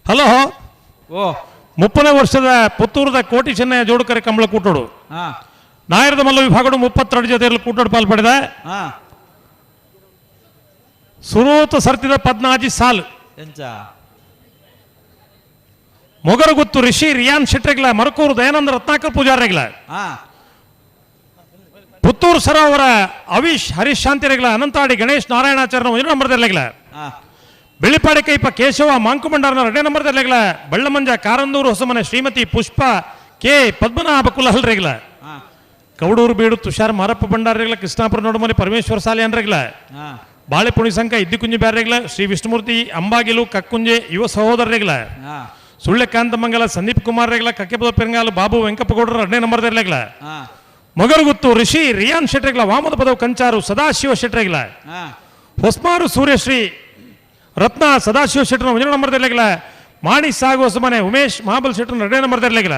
ಹಲೋ ಓ 30ನೇ ವರ್ಷದ ಪುತ್ತೂರದ ಕೋಟಿ ಚೆನ್ನಯ್ಯ ಜೋಡುಕರೆ ಕಂಬಳ ಕೂಟೋಡು ನಾಯರದ ಮಲ್ಲ ವಿಭಾಗಡು 32 ಜೊತೆ ಕೂಟೋಡು ಪಾಲ್ ಪಡೆದ ಸುರೂತ ಸರ್ತಿದ 14 ಸಾಲು ಮೊಗರಗುತ್ತು ರಿಷಿ ರಿಯಾನ್ ಶೆಟ್ಟರ್ಗಿಲ ಮರಕೂರು ದಯಾನಂದ ರತ್ನಾಕರ್ ಪೂಜಾರಿಗಳ ಪುತ್ತೂರು ಸರೋವರ ಅವಿಶ್ ಹರೀಶ್ ಶಾಂತಿರಗಿಲ ಅನಂತಾಡಿ ಗಣೇಶ್ ನಾರಾಯಣಾಚಾರ್ಯ 1 ನಂಬರ್ದಲ್ಲಿಗಳ ಬೆಳ್ಳಿಪಾಡಿ ಕೈಪ ಕೇಶವ ಮಾಂಕುಮಂಡಾರನ 2 ನಂಬರ್ದಲ್ಲಿಗಳ ಬಳ್ಳಮಂಜ ಕಾರಂದೂರು ಹೊಸಮನೆ ಶ್ರೀಮತಿ ಪುಷ್ಪ ಕೆ ಪದ್ಮನಾಭ ಕುಲಹಲ್ರೆಗಳ ಕೌಡೂರು ಬೀಡು ತುಷಾರ್ ಮಾರಪ್ಪ ಭಂಡಾರಗಳ ಕೃಷ್ಣಾಪುರ ನೋಡುಮನೆ ಪರಮೇಶ್ವರ ಸಾಲೆ ಅನ್ರಗಳ ಬಾಳೆಪುಣಿ ಸಂಘ ಇದ್ದಿಕುಂಜಿ ಬ್ಯಾರೆಗಳ ಶ್ರೀ ವಿಷ್ಣುಮೂರ್ತಿ ಅಂಬಾಗಿಲು ಕಕ್ಕುಂಜೆ ಯುವ ಸಹೋದರರೆಗಳ ಸುಳ್ಳೆಕಾಂತಮಂಗಲ ಸಂದೀಪ್ ಕುಮಾರ್ ರೆಗಳ ಕಕ್ಕೆಪದ ಪೆರಂಗಾಲು ಬಾಬು ವೆಂಕಪ್ಪಗೌಡರ 2 ನಂಬರ್ದಲ್ಲಿಗಳ ಮೊಗರುಗುತ್ತು ರಿಷಿ ರಿಯಾನ್ ಶೆಟ್ಟರ್ಗಳ ವಾಮದ ಪದವು ಕಂಚಾರು ಸದಾಶಿವ ಶೆಟ್ಟರ್ಗಳ ಹೊಸ್ಮಾರು ಸೂರ್ಯಶ್ರೀ ರತ್ನ ಸದಾಶಿವ ಶೆಟ್ಟರ್ ಒಂಜನೇ ನಂಬರ್ ದರ್ಲೆಗಲ ಮಾಣಿ ಸಾಗು ಹೊಸಮನೆ ಉಮೇಶ್ ಮಹಾಬಲ್ ಶೆಟ್ಟರ್ ಎರಡನೇ ನಂಬರ್ ದರ್ಲೆಗಲ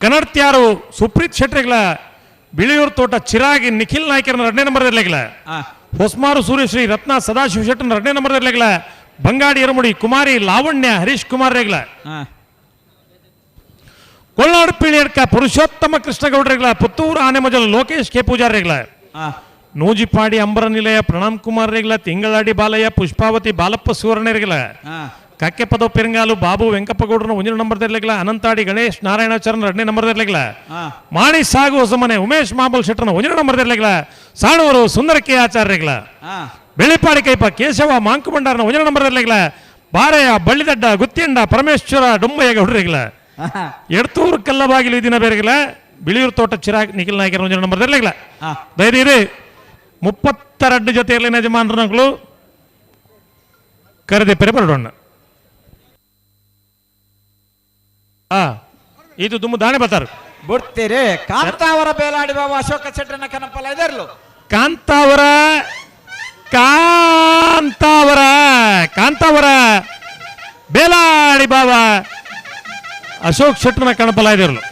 ಕನ್ನಡತ್ಯಾರು ಸುಪ್ರೀತ್ ಶೆಟ್ಟರ್ಗಳ ಬಿಳಿಯೂರು ತೋಟ ಚಿರಾಗಿ ನಿಖಿಲ್ ನಾಯ್ಕರನ ಎರಡನೇ ನಂಬರ್ ದರ್ಲೆಗಲ ಹೊಸ್ಮಾರು ಸೂರ್ಯಶ್ರೀ ರತ್ನ ಸದಾಶಿವ ಶೆಟ್ಟರ್ ಎರಡನೇ ನಂಬರ್ ದರ್ಲೆಗಲ ಬಂಗಾಡಿ ಎರಮುಡಿ ಕುಮಾರಿ ಲಾವಣ್ಯ ಹರೀಶ್ ಕುಮಾರ್ ರೇಗ್ಲ ಕೊಲ್ನಾಡು ಪೀಳಿಯಡ್ಕ ಪುರುಷೋತ್ತಮ ಕೃಷ್ಣಗೌಡರಿಗಳ ಪುತ್ತೂರು ಆನೆಮಜಲ ಲೋಕೇಶ್ ಕೆ ಪೂಜಾರಿಗಳ ನೂಜಿಪಾಡಿ ಅಂಬರ ನಿಲಯ ಪ್ರಣಾಮ್ ಕುಮಾರ್ ರೇಗ್ಲ ತಿಂಗಳಾಡಿ ಬಾಲಯ್ಯ ಪುಷ್ಪಾವತಿ ಬಾಲಪ್ಪ ಸುವರ್ಣರಿಗಳ ಕಕ್ಕೆಪದ ಪೆರಂಗಾಲು ಬಾಬು ವೆಂಕಪ್ಪಗೌಡರನ ಒಂದನೇ ನಂಬರ್ ದರ್ಲೆಗಳ ಅನಂತಾಡಿ ಗಣೇಶ್ ನಾರಾಯಣಾಚಾರ್ಯನ ಎರಡನೇ ನಂಬರ್ ದರ್ಲೆಗಳ ಮಾಣಿ ಸಾಗು ಹೊಸಮನೆ ಉಮೇಶ್ ಮಾಬಲ್ ಶೆಟ್ಟರ್ನ ಒಂದನೇ ನಂಬರ್ ದರ್ಲೆಗಳ ಸಾಣೂರು ಸುಂದರ ಕೆ ಆಚಾರ್ಯಗಳ ಬೆಳ್ಳಿಪಾಡಿ ಕೈಪ ಕೇಶವ ಮಾಂಕುಬಂಡಾರನ ಒಂದನೇ ನಂಬರ್ ದರ್ಲೆಗಳ ಬಾರೆಯ ಬಳ್ಳಿದಡ್ಡ ಗುತ್ತಿಯಂಡ ಪರಮೇಶ್ವರ ಡೊಂಬಯ್ಯ ಗೌಡರಿಗಳ ಎಡ್ತೂರು ಕಲ್ಲಬಾಗಿಲು ದಿನ ಬೇರೆಗಳ ಬಿಳಿಯೂರು ತೋಟ ಚಿರಾಗ್ ನಿಖಿಲ್ ನಾಯಕರ ಒಂದನೇ ನಂಬರ್ ದರ್ಲೆಗಳ ಧೈರ್ಯ 32 ಜೊತೆಯಲ್ಲಿ ಯಜಮಾನರುಗಳು ಕರೆದೆ ಪೆರೆ ಬರೋಣ. ಇದು ದುಮ್ಮು ದಾಣೆ ಬರ್ತಾರೆ ಬಿಡ್ತೀರಿ. ಕಾಂತಾವರ ಬೇಲಾಡಿ ಬಾಬು ಅಶೋಕ ಶೆಟ್ಟರ್ನ ಕನಪಲ್ಲ ಇದರ್ಲು. ಕಾಂತಾವರ ಕಾಂತಾವರ ಕಾಂತಾವರ ಬೇಲಾಡಿ ಬಾಬಾ ಅಶೋಕ್ ಶೆಟ್ಟರ್ನ ಕಣಪಲ ಇದಿರಲು.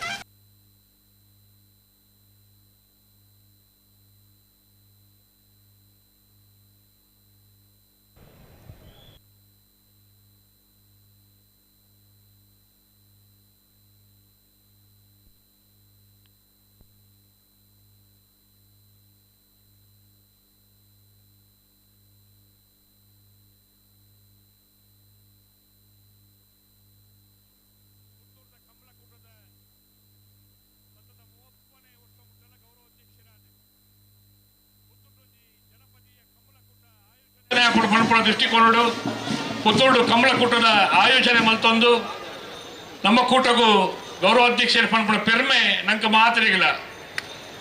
ದೃಷ್ಟಿಕೋನಡು ಪುತ್ತೂರು ಕಮಲಕೂಟದ ಆಯೋಜನೆ ಮಲ್ತೊಂದು ನಮ್ಮ ಕೂಟಗೂ ಗೌರವಾಧ್ಯಕ್ಷರ ಪನ್ಪುನ ಪೆರ್ಮೆ ನಂಗೆ ಮಾತರಿಗಿಲ್ಲ.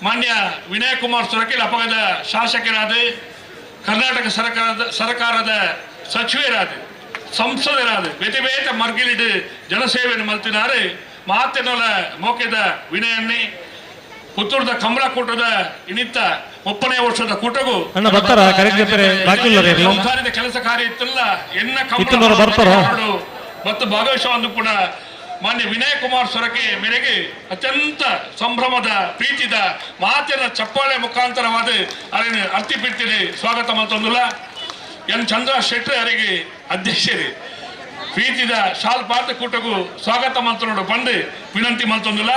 ಮಾನ್ಯ ವಿನಯ್ ಕುಮಾರ್ ಸೊರಕೆಲ್ ಅಪಗದ ಶಾಸಕರಾದ, ಕರ್ನಾಟಕ ಸರ್ಕಾರದ ಸಚಿವರಾದ, ಸಂಸದರಾದ, ಬೇತೆ ಬೇತೆ ಮರ್ಗಿಲಿಡು ಜನಸೇವೆಯನ್ನು ಮಲ್ತಿದ್ದಾರೆ. ಮಾತಿನಲ ಮೋಕೆದ ವಿನಯನ್ನೇ ಪುತ್ತೂರದ ಕಮಲಕೂಟದ ಇನಿತ್ತ 30ನೇ ವರ್ಷದ ಕೂಟಗೂ ಕೆಲಸ ಕಾರ್ಯ ಇತ್ತಲ್ಲ ಎನ್ನ ಕಮಲ ಮತ್ತು ಭಾಗವಹಿಸುವ ಕೂಡ ಮಾನ್ಯ ವಿನಯ್ ಕುಮಾರ್ ಸೊರಕೆ ಮೇರೆಗೆ ಅತ್ಯಂತ ಸಂಭ್ರಮದ ಪ್ರೀತಿದ ಮಾತಿನ ಚಪ್ಪಾಳೆ ಮುಖಾಂತರವಾದ ಅವರನ್ನು ಅರ್ತಿ ಪಿರ್ತಿಡಿ ಸ್ವಾಗತ ಮತ್ತೊಂದಿಲ್ಲ. ಎನ್ ಚಂದ್ರ ಶೆಟ್ಟಿ ಅವರಿಗೆ ಅಧ್ಯಕ್ಷರು ಪ್ರೀತಿದ ಶಾಲ್ ಪಾತ ಕೂಟಗೂ ಸ್ವಾಗತ ಮಂತ್ರನೋಡು ಬಂದು ವಿನಂತಿ ಮತ್ತೊಂದಿಲ್ಲ.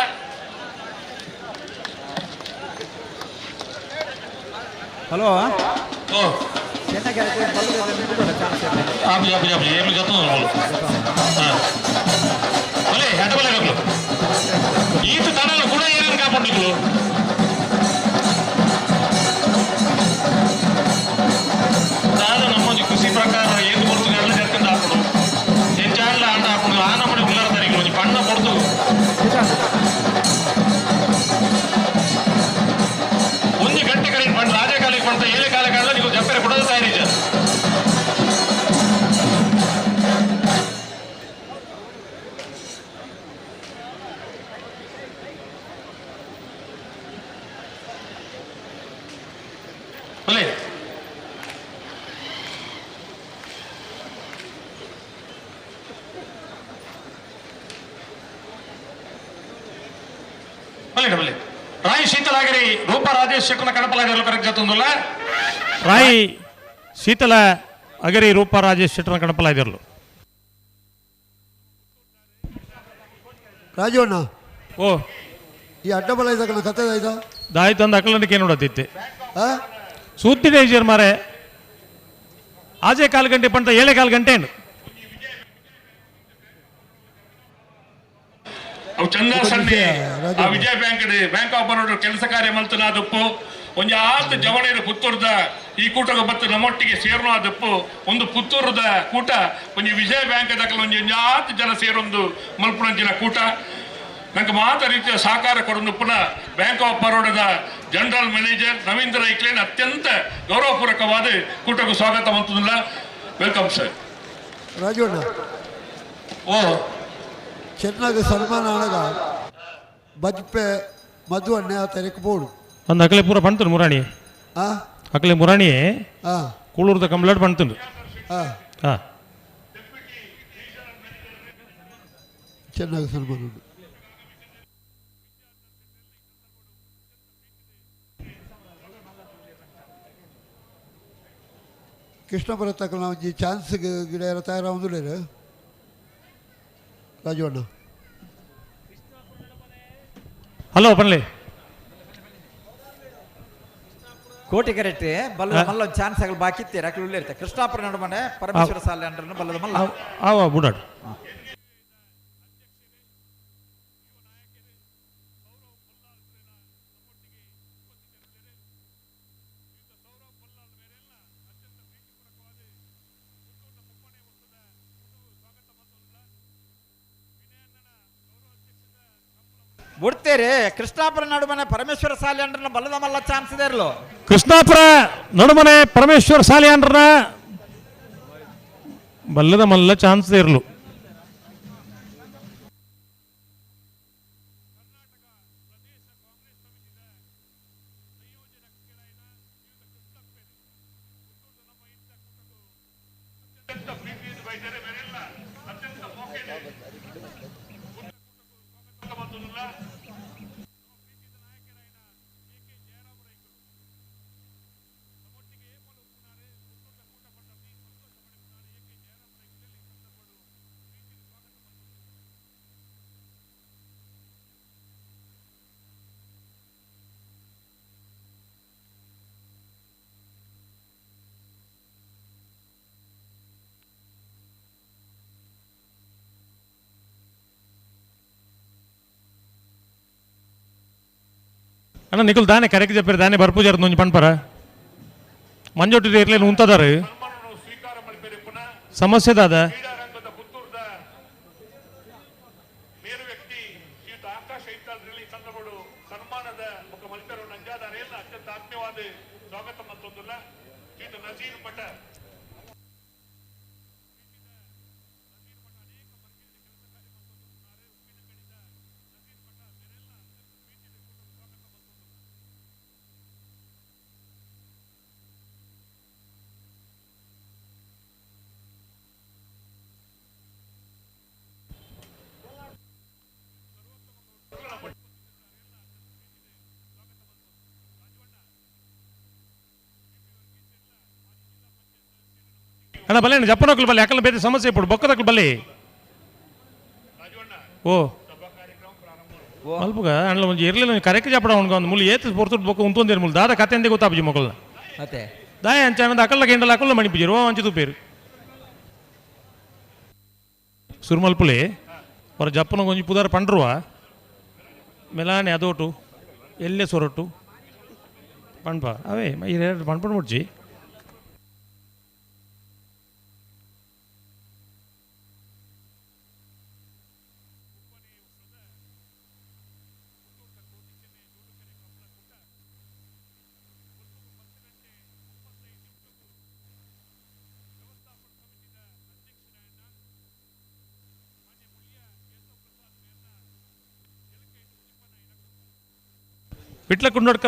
ಹಲೋ ಈತ ತಡಲು ಕೂಡ ಏನೇನು ಕಾಪಾಡಿದ್ರು ನಮ್ಮ ಕೃಷಿ ಪ್ರಕಾರ ಏನು ಬರ್ತದೆ ಎಲ್ಲ ಜರ್ಕೊಂಡು ಹಾಕೋದು ಹೆಚ್ಚಾಡ್ಲ ಆಟ ಹಾಕೊಂಡು ಆ ನಮ್ಮನೆ ಉಳ್ಳಾರ್ತಾರೆ ಒಂಜಿ ಬಣ್ಣ ಕೊಡ್ತು ಒಂದು ಗಂಟೆ ಕಡೆ ಬಣ್ಣ ರಾಜ ಕಾಲಕ್ಕೆ ಬಂತ ಏಳೆ ಕಾಲ ಕಾಲ ನೀವು ಜಪ್ಪರೆ ಕೊಡೋದು ತಯಾರಿ. ಬಲೆ ಬಲೆ ಬಲೆ ರಾಯ್ ಶೀತಲಾಗಿರಿ ರೂಪ ರಾಜೇಶ್ ಶೆಟ್ಟನ ಕಣಪಲಾಗಿರಲು ಕರೆಕ್ಟ್ ಜೊತ್ತೊಂದುಲ್ಲ. ರಾಯ್ ಶೀತಲ ಅಗರಿ ರೂಪ ರಾಜೇಶ್ ಶೆಟ್ಟನ ಕಣಪಲಾಗಿರಲು. ರಾಜವಣ್ಣ ಓ ಈ ಅಡ್ಡಬಲ ಇದ್ದ ಕತೆ ಆಯ್ತಾ ದಾಯ್ತು ಅಂದ ಅಕಲನಕ್ಕೆ ನೋಡತ್ತಿತ್ತೆ ಸೂತಿದೆ ಇಜರ್ ಮಾರೆ ಆಜೆ ಕಾಲು ಗಂಟೆ ಪಂಟ ಏಳೆ ಕಾಲು ಗಂಟೆ ಏನು ಅವು ಚಂದ ಸಣ್ಣ ಆ Vijaya bank bank of Baroda ಕೆಲಸ ಕಾರ್ಯ ಮಲ್ತನ ದಪ್ಪು ಒಂಜಿ ಆತ ಜವಳಿಯರು ಪುತ್ತೂರದ ಈ ಕೂಟಗ ಬತ್ತು ನಮ್ಮೊಟ್ಟಿಗೆ ಸೇರ್ನೋ ದಪ್ಪು ಒಂದು ಪುತ್ತೂರದ ಕೂಟ ಒಂಜಿ ವಿಜಯ ಬ್ಯಾಂಕ್ ದಕ್ಕಲ ಒಂಜಿ ಆತ ಜನ ಸೇರೊಂದು ಮಲ್ಪುನಂಚಿನ ಕೂಟ ನಂಗೆ ಮಾತ ರೀತಿಯ ಸಹಕಾರ ಕೊಡೊಂದು ಪುನಃ ಬ್ಯಾಂಕ್ ಆಫ್ ಬರೋಡದ ಜನರಲ್ ಮ್ಯಾನೇಜರ್ ರವೀಂದ್ರ ಐಕ್ಲೇನ್ ಅತ್ಯಂತ ಗೌರವಪೂರ್ವಕವಾದ ಕೂಟಕ್ಕೂ ಸ್ವಾಗತ ಮಂತದಿಲ್ಲ. Welcome sir. ರಾಜವಣ್ಣ ಓ ಚೆನ್ನಾಗಿ ಸನ್ಮಾನ ಆಣಗ ಬಜ್ಪೆ ಮಧು ಅಣ್ಣೆ ಆ ತೆರಕ್ಕೆ ಬೋಡು ಒಂದು ಅಕಲೆ ಪೂರ ಪಣ್ತುಂಡು ಮುರಾಣಿ ಅಕಲೆ ಮುರಾಣಿ ಕೂಳೂರ್ದ ಕಂಪ್ಲೇಂಟ್ ಪಣ್ತುಂಡು. ಹಾ ಚೆನ್ನಾಗಿ ಸನ್ಮಾನ. ಕೃಷ್ಣಪುರ ತಕ್ಕ ನಾವು ಚಾನ್ಸ್ ಗಿಡ ತಯಾರ ಒಂದು ರಾಜವಣ್ಣ. ಹಲೋ ಪನ್ಲಿ ಕೋಟಿ ಕರೆಕ್ಟ್ ಬಲ್ಲ ಮಲ್ಲ ಚಾನ್ಸ್ ಆಗಲ್ ಬಾಕಿ ಇತ್ತೆ ರಕಲು ಉಳ್ಳಿರ್ತೆ. ಕೃಷ್ಣಾಪುರ ನಡುಮನೆ ಪರಮೇಶ್ವರ ಸಾಲೆ ಅಂಡ್ರನ್ನು ಬಲ್ಲದ ಮಲ್ಲ ಆವ ಬುಡಾಡು. ಬಿಡ್ತೇರಿ ಕೃಷ್ಣಾಪುರ ನಡುಮನೆ ಪರಮೇಶ್ವರ ಸಾಲೆ ಅಂಡ್ರನ್ನ ಬಲ್ಲದ ಮಲ್ಲ ಚಾನ್ಸ್ ಇದೆ ಇರಲು. ಕೃಷ್ಣಾಪುರ ನಡುಮನೆ ಪರಮೇಶ್ವರ ಸಾಲೆ ಅಂಡ್ರನ್ನ ಬಲ್ಲದ ಮಲ್ಲ ಚಾನ್ಸ್ ಇರಲು. ಅಣ್ಣ ನಿಖಲ್ ದಾನೆ ಕರೆಕ್ಟ್ చెప్పారు ದಾನೆ ಬರ್ಪೂಜಾರ ಒಂಜಿ ಪನ್ಪರ ಮಂಜೊಟ್ಟಿ ಇರ್ಲೇನು ಉಂತದಾರು ಸಮಸ್ಯೆ ದಾದ. ಅಣ್ಣ ಬಲ್ಲೆ ಜಪ್ಪನೊಕ್ಲು ಬಲ್ಲೆ ಯಾಕಲ್ಲ ಬೇರೆ ಸಮಸ್ಯೆ ఇప్పుడు ಬೊಕ್ಕದಕ್ಲು ಬಲ್ಲೆ ಓ ಮಲ್ಪುಗ ಅಣ್ಣ ಒಂಜಿ ಇರ್ಲಿಲ್ಲ ಕರೆಕ್ಟ್ ಜಪ್ಪಡ ಉಂಡು ಒಂದು ಮುಳ್ಳು ಏತ್ ಪೊರ್ತುಡ್ ಬೊಕ್ಕ ಉಂತೊಂದಿರು ಮುಳ್ಳು ದಾದ ಕತೆ ಎಂದೇ ಗೊತ್ತಾಪುಜಿ ಮೊಕ್ಕಲ್ನ ಮತ್ತೆ ದಾಯ ಅಂಚ ಅಕಲ್ಲ ಗೆಂಡಲ ಅಕಲ್ಲ ಮಣಿಪುಜಿರು ಓ ಅಂಚು ತೂಪೇರು ಸುರುಮಲ್ಪುಲೆ ಹೊರ ಜಪ್ಪನ ಒಂಜಿ ಪುದಾರ ಪಂಡ್ರುವ ಮೆಲಾನೆ ಅದೋಟು ಎಲ್ಲೆ ಸೊರಟು ಪಣ್ಪ ಅವೇ ಈ ಪಣ್ಪಣ ಮುಡ್ಚಿ. ವಿಟ್ಲ ಕುಂಡೋಡ್ಕ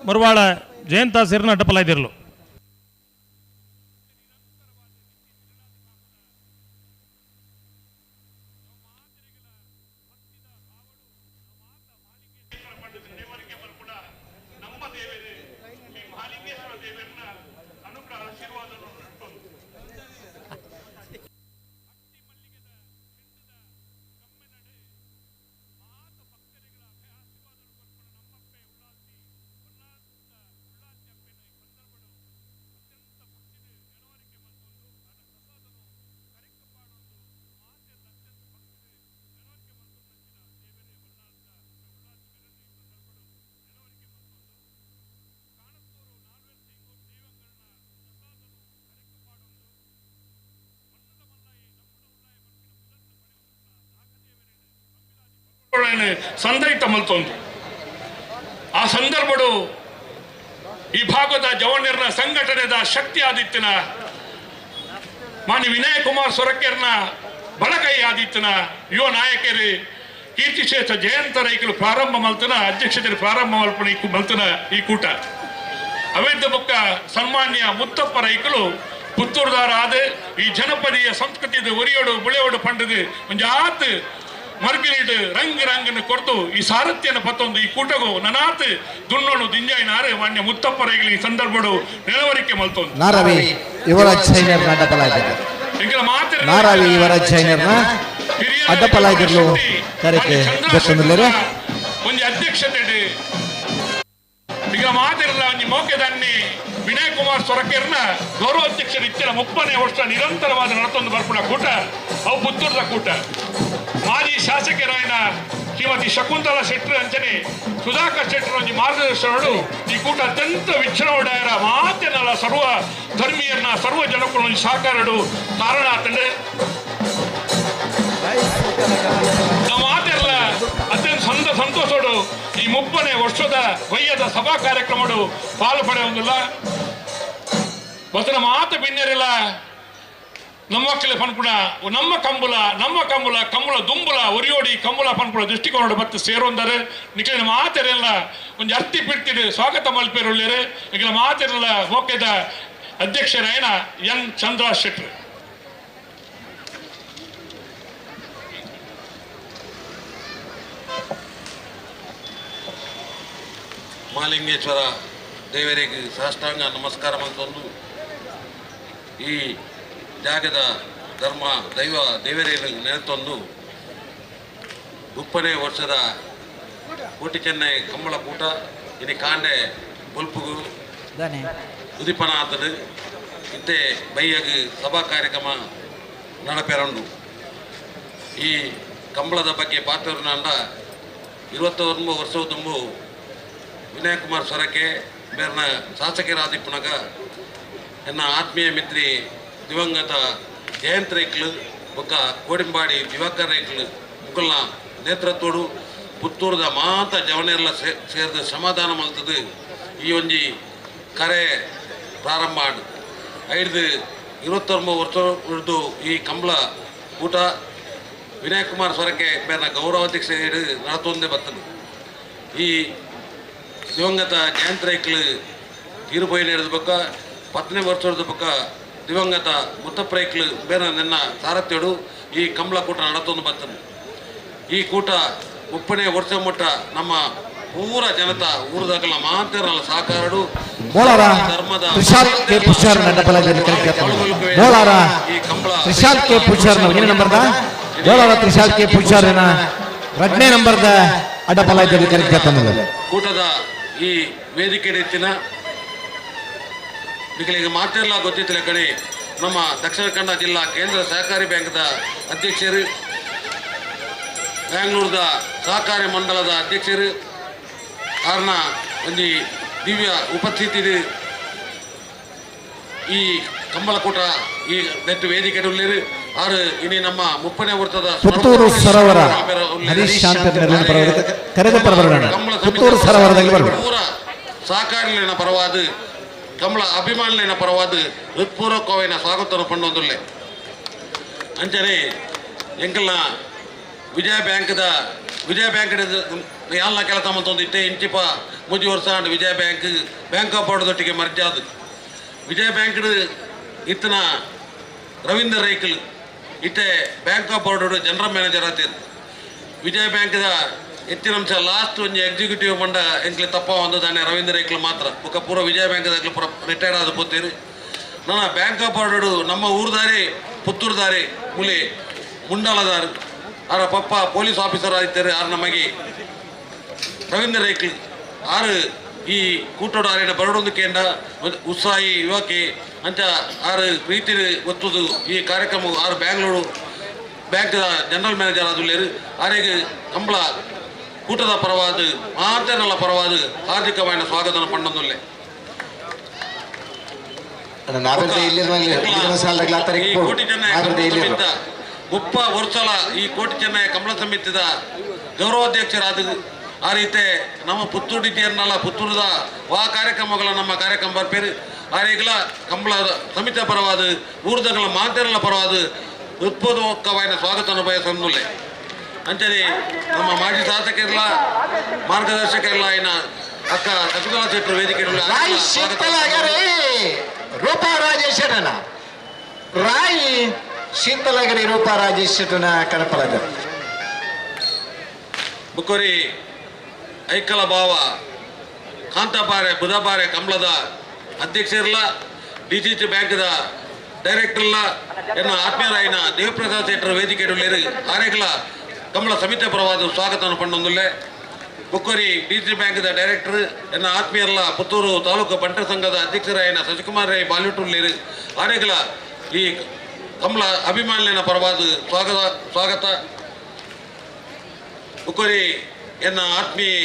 ಮರುವಾಳ ಜಯಂತ ಸಿರ್ನ ಅಡ್ಡಪಲಾಯ್ದಿರಲು. ಸಂದೈತ ಮಲ್ತೊಂದು ಆ ಸಂದರ್ಭಡು ಈ ಭಾಗದ ಜವಣ್ಯರ್ನ ಸಂಘಟನೆದ ಶಕ್ತಿ ಆದಿತ್ತಿನ ಮಾನ್ಯ ವಿನಯ ಕುಮಾರ್ ಸೊರಕೆರ್ನ ಬಳಕೈ ಆದಿತ್ತಿನ ಯುವ ನಾಯಕರು ಕೀರ್ತಿಶೇಷ ಜಯಂತ ರೈಕಲು ಪ್ರಾರಂಭ ಮಲ್ತನ ಅಧ್ಯಕ್ಷತೆ ಪ್ರಾರಂಭ ಮಲ್ಪನ ಮಲ್ತನ ಈ ಕೂಟ ಅವೇದ ಬೊಕ್ಕ ಸನ್ಮಾನ್ಯ ಮುತ್ತಪ್ಪ ರೈಕಲು ಪುತ್ತೂರುದಾರ ಆದ ಈ ಜನಪದೀಯ ಸಂಸ್ಕೃತಿದ ಒರಿಯೋಡು ಬುಳೆಯೋಡು ಪಂಡದು ಒಂಜಾತ್ ಮರ್ಗಿಲಿಡು ರಂಗ್ ರಂಗನ್ನು ಕೊರ್ದು ಈ ಸಾರಥ್ಯನ ಪತ್ತೊಂದು ಈ ಕೂಟಗು ನನಾತ್ ದುಣ್ಣೋಡು ದಿಂಜಾಯಿನಾರು ಮಾನ್ಯ ಮುತ್ತಪ್ಪರೈಗಲಿ ಈ ಸಂದರ್ಭಡು ನೆಲವರಿಕೆ ಮಲ್ತೊಂದು. ನಾರವಿ ಯುವರಾಜ್ ಸೈನ್ಯರ್ನ ಅಡ್ಡಪಲಾಯಿದರು. ನಾರಾವಿ ಯುವರಾಜ್ ಸೈನ್ಯರ್ನ ಅಡ್ಡಪಲಾಯಿದಿರ್ಲು ಕರೆಕೆ ಗೊತ್ತೊಂದಿಲ್ಲರೆ. ಒಂಜಿ ಅಧ್ಯಕ್ಷತೆ ಈಗ ಮಾತಿರಲ್ಲ ಒಂಜಿ ಮೋಕೆದನ್ನಿ ವಿನಯ್ ಕುಮಾರ್ ಸೊರಕೆರ್ನ ಗೌರವ ಅಧ್ಯಕ್ಷರು ಇತ್ತಿನ 30ನೇ ವರ್ಷ ನಿರಂತರವಾದ ನಡತೊಂದು ಬರ್ಪುಣ ಕೂಟ ಅವು ಪುತ್ತೂರ್ದ ಕೂಟ. ಮಾಜಿ ಶಾಸಕರಾಯನ ಶ್ರೀಮತಿ ಶಕುಂತಲಾ ಶೆಟ್ಟರ್ ಅಂಚನೆ ಸುಧಾಕರ್ ಶೆಟ್ಟರ್ ಒಂಜಿ ಮಾರ್ಗದರ್ಶನರು ಈ ಕೂಟ ಅತ್ಯಂತ ವಿಚ್ಛನವಡಾಯರ ಮಾತೆನಲ್ಲ ಸರ್ವ ಧರ್ಮೀಯರ್ನ ಸರ್ವ ಜನಕ್ಕೂ ಒಂಜಿ ಸಹಕಾರಡು ಕಾರಣ ಆತಂಡೆ. ನಮ್ಮ ಮಾತೆಲ್ಲ ಅತ್ಯಂತ ಸಂತೋಷಡು ಈ 30ನೇ ವರ್ಷದ ವಯ್ಯದ ಸಭಾ ಕಾರ್ಯಕ್ರಮಡು ಪಾಲು ಪಡೆಯೊಂದಿಲ್ಲ. ಬಸನ ಮಾತು ಬಿನ್ನೆರಿಲ್ಲ ನಮ್ಮಕ್ಕಲೆ ಪನ್ಪುಣ ನಮ್ಮ ಕಂಬುಲ ನಮ್ಮ ಕಂಬುಲ ಕಂಬುಲ ದುಂಬುಲ ಒರಿಯೋಡಿ ಕಂಬುಲ ಪನ್ಪುಣ ದೃಷ್ಟಿಕೋನ ಬತ್ತು ಸೇರೊಂದರೆ ನಿಖಲಿನ ಮಾತೆರೆಲ್ಲ ಒಂಜಿ ಅರ್ತಿ ಪಿರ್ತಿಡು ಸ್ವಾಗತ ಮಲ್ಪೇರುಳ್ಳೇರು. ನಿಖಲ ಮಾತೆರೆಲ್ಲ ಮೋಕೆದ ಅಧ್ಯಕ್ಷರಾಯಣ ಎನ್ ಚಂದ್ರ ಶೆಟ್ಟರ್. ಮಹಾಲಿಂಗೇಶ್ವರ ದೇವರಿಗೆ ಸಾಷ್ಟಾಂಗ ನಮಸ್ಕಾರ ಮಂತೊಂದು ಈ ಜಾಗದ ಧರ್ಮ ದೈವ ದೇವರೇನು ನೆನೆತೊಂದು 30ನೇ ವರ್ಷದ ಕೋಟಿ ಚೆನ್ನೈ ಕಂಬಳ ಕೂಟ ಇನಿ ಕಾಂಡೆ ಬೊಲ್ಪುಗು ಉದಿಪನ ಆತನು ಇತ್ತೆ ಬೈಯಗು ಸಭಾ ಕಾರ್ಯಕ್ರಮ ನಡಪೆರಂಡು. ಈ ಕಂಬಳದ ಬಗ್ಗೆ ಪಾತ್ರನಂಡ 29 ವರ್ಷ ತುಂಬು ವಿನಯ್ ಕುಮಾರ್ ಸೊರಕೆ ಬೇರ್ನ ಶಾಸಕರಾದಿಪ್ಪನಗ ಎನ್ನ ಆತ್ಮೀಯ ಮಿತ್ರಿ ದಿವಂಗತ ಜಯಂತ್ ರೈಕ್ಲು ಬೊಕ್ಕ ಕೋಡಿಂಬಾಡಿ ದಿವಾಕರ್ ರೈಕ್ಲು ಮುಕಲ್ನ ನೇತೃತ್ವಡು ಪುತ್ತೂರದ ಮಾತ ಜವನೆಲ್ಲ ಸೇರಿದ ಸಮಾಧಾನ ಮಲ್ತದು ಈ ಒಂಜಿ ಕರೆ ಪ್ರಾರಂಭ ಆಡು ಐದು 29 ವರ್ಷ ಹಿಡಿದು ಈ ಕಂಬಳ ಕೂಟ ವಿನಯ್ ಕುಮಾರ್ ಸೊರಕೆ ಬೇರ್ನ ಗೌರವಾಧ್ಯಕ್ಷ ನಡತೊಂದೇ ಬರ್ತದೆ. ಈ ದಿವಂಗತ ಜಯಂತ್ ರೈಕ್ಲು ತೀರುಪೋಯಿನ ಹಿಡಿದ ಬೊಕ್ಕ 10ನೇ ವರ್ಷದ ಬೊಕ್ಕ ದಿವಂಗತ ಮುತ್ತಪ್ಪ ರೈಕ್ಲು ಬೇರೆ ನಿನ್ನ ಸಾರಥ್ಯಡು ಈ ಕಂಬಳ ಕೂಟ ನಡತೊಂದು ಬರ್ತದೆ. ಈ ಕೂಟ 30ನೇ ವರ್ಷ ಮುಟ್ಟ ನಮ್ಮ ಪೂರ ಜನತಾ ಊರದಾಗಲ ಮಾತೇರಲ್ಲ ಸಹಕಾರಡು ಧರ್ಮದ ತ್ರಿಶಾಂತ್ ಕೆ ಪುಷಾರ್ ಬೋಲಾರ ತ್ರಿಶಾಂತ್ ಕೆ ಪುಷಾರ್ ಒಂದನೇ ನಂಬರ್ದ ಬೋಲಾರ ತ್ರಿಶಾಂತ್ ಕೆ ಪುಷಾರ್ನ 2ನೇ ನಂಬರ್ದ ಅಡ್ಡಪಲ ಕೂಟದ ಈ ವೇದಿಕೆ ಹೆಚ್ಚಿನ ನಿಖಲಿಗೆ ಮಾತೆಲ್ಲ ಗೊತ್ತಿತ್ತಿಲ್ಲ ಕಡೆ ನಮ್ಮ ದಕ್ಷಿಣ ಕನ್ನಡ ಜಿಲ್ಲಾ ಕೇಂದ್ರ ಸಹಕಾರಿ ಬ್ಯಾಂಕ್ದ ಅಧ್ಯಕ್ಷರು, ಬ್ಯಾಂಗ್ಳೂರದ ಸಹಕಾರಿ ಮಂಡಲದ ಅಧ್ಯಕ್ಷರು ಆರ್ನ ಒಂದು ದಿವ್ಯ ಉಪಸ್ಥಿತಿ ಈ ಕಂಬಳಕೂಟ ಈ ನೆಟ್ಟು ವೇದಿಕೆ ಉಳ್ಳೇರು ಆರು ಇನಿ ನಮ್ಮ 30ನೇ ವರ್ಷದ ಪುತ್ತೂರು ಸರೋವರ ಹರೀಶ್ ಶಾಂತ ಪುತ್ತೂರು ಸರೋವರದಲ್ಲಿ ಪೂರ ಸಹಕಾರಿನ ಪರವಾದ ಕಮಲ ಅಭಿಮಾನಿನ ಪರವಾದ ಹೃತ್ಪೂರ್ವಕವಾದ ಸ್ವಾಗತವನ್ನು ಪಂಡೊಂದುಲ್ಲೆ. ಅಂಚನೆ ಎಂಕಲ್ನ ವಿಜಯ ಬ್ಯಾಂಕ್ದ ವಿಜಯ ಬ್ಯಾಂಕ್ ಯಾಲ ಕೆಲಸ ಮಂತೊಂದು ಇಟ್ಟೆ ಇಂಚಿಪ ಮುಂಜಿ ವರ್ಷ and Vijaya bank bank of ಬರೋಡದೊಟ್ಟಿಗೆ ಮರ್ಜಾದು Vijaya bank ಇತ್ತನ Ravindra Raikal ಇಟ್ಟೆ bank of Baroda general manager ಆತಿರು. ವಿಜಯ ಬ್ಯಾಂಕ್ದ ಎತ್ತಿನ ಅಂಶ ಲಾಸ್ಟ್ ಒಂಜಿ ಎಕ್ಸಿಕ್ಯೂಟಿವ್ ಮಂಡ ಎಂಕ್ಲೆ ತಪ್ಪ ಒಂದು ದಾನೆ ರವೀಂದ್ರ ರೈಕ್ಲು ಮಾತ್ರ ಬೊಕ್ಕ ಪೂರ ವಿಜಯ ಬ್ಯಾಂಕ್ದ ಪೂರ ರಿಟೈರ್ಡ್ ಆದ ಪೋತೀರಿ. ನನ್ನ ಬ್ಯಾಂಕ್ ಆಫ್ ಬರೋಡ ನಮ್ಮ ಊರುದಾರಿ ಪುತ್ತೂರುದಾರಿ ಮುಲಿ ಮುಂಡಾಲದಾರು ಆರ ಪಪ್ಪ ಪೊಲೀಸ್ ಆಫೀಸರ್ ಆಗಿದ್ದಾರೆ ಆರ್ ನಮಗೆ ರವೀಂದ್ರ ರೈಕ್ಲು ಆರು ಈ ಕೂಟೋಡು ಆರಿನ ಬರಡೊಂದು ಕೇಂದ್ರ ಉತ್ಸಾಹಿ ಯುವಕಿ ಅಂತ ಆರು ಪ್ರೀತಿ ಒತ್ತುದು ಈ ಕಾರ್ಯಕ್ರಮ ಆರು ಬ್ಯಾಂಗ್ಳೂರು ಬ್ಯಾಂಕ್ದ ಜನರಲ್ ಮ್ಯಾನೇಜರ್ ಆದುಲ್ಲೇರು ಆರಿಗೆ ಕಂಬಳ ಕೂಟದ ಪರವಾದ ಮಾತೇನಲ್ಲ ಪರವಾದ ಹಾರ್ದಿಕವಾದ ಸ್ವಾಗತನ ಪಂಡೊಂದುಲ್ಲೆ. ಮುಪ್ಪ ವರ್ಷಲ ಈ ಕೋಟಿ ಚೆನ್ನೈ ಕಮಲ ಸಮಿತಿದ ಗೌರವಾಧ್ಯಕ್ಷರಾದ ಆ ರೀತಿ ನಮ್ಮ ಪುತ್ತೂರು ಡಿಟಿಯರ್ನಲ್ಲ ಪುತ್ತೂರದ ವಾ ಕಾರ್ಯಕ್ರಮಗಳ ನಮ್ಮ ಕಾರ್ಯಕ್ರಮ ಬರ್ಪೇರು ಆ ರೀತಿಗಳ ಕಂಬಳ ಸಮಿತಿ ಪರವಾದ ಊರ್ದಗಳ ಮಾತೇನಲ್ಲ ಪರವಾದ ಹೃತ್ಪೂರ್ವಕವಾದ ಸ್ವಾಗತವನ್ನು ಬಯಸೊಂದುಲ್ಲೆ. ಅಂಚನೆ ನಮ್ಮ ಮಾಜಿ ಶಾಸಕರಿಲ್ಲ ಮಾರ್ಗದರ್ಶಕರಿಲ್ಲ ಇನ್ನ ಅಕ್ಕ ಶಕುಂತಲಾ ಶೆಟ್ಟರು ವೇದಿಕೆ ರೂಪಾ ರಾಜೇಶ್ವರನ ರಾಯಿ ಶೀತಲಗಿರಿ ರೂಪಾ ರಾಜೇಶ್ ಶೆಟ್ಟನ ಕಡಪಲದ ಬುಕ್ಕೋರಿ ಐಕಲ ಭಾವ ಕಾಂತಾಪಾರೆ ಬುಧಪಾರೆ ಕಮಲದ ಅಧ್ಯಕ್ಷರ್ಲ ಡಿಸಿಸಿ ಬ್ಯಾಂಕ್ದ ಡೈರೆಕ್ಟರ್ಲ ಎನ್ನ ಆತ್ಮೀಯರಾಯಿನ ದೇವಪ್ರಸಾದ್ ಶೆಟ್ಟರ್ ವೇದಿಕೆ ಆರೇಗ್ಲ ಕಮಲ ಸಮಿತಿ ಪರವಾದ ಸ್ವಾಗತವನ್ನು ಪಣ್ಣೊಂದುಲ್ಲೆ. ಬುಕ್ಕೋರಿ ಡಿಸಿ ಬ್ಯಾಂಕ್ದ ಡೈರೆಕ್ಟರ್ ಎನ್ನ ಆತ್ಮೀಯರ್ಲ ಪುತ್ತೂರು ತಾಲೂಕು ಬಂಟರ ಸಂಘದ ಅಧ್ಯಕ್ಷರಾಯಿನ ಶಶಿಕುಮಾರ್ ರೈ ಬಾಲ್ಯೂಟುಲ್ಲೇರು ಆರೇಗ್ಲ ಈ ಕಮಲ ಅಭಿಮಾನಿನ ಪರವಾದ ಸ್ವಾಗತ ಸ್ವಾಗತ. ಬುಕ್ಕೋರಿ ಎನ್ನ ಆತ್ಮೀಯ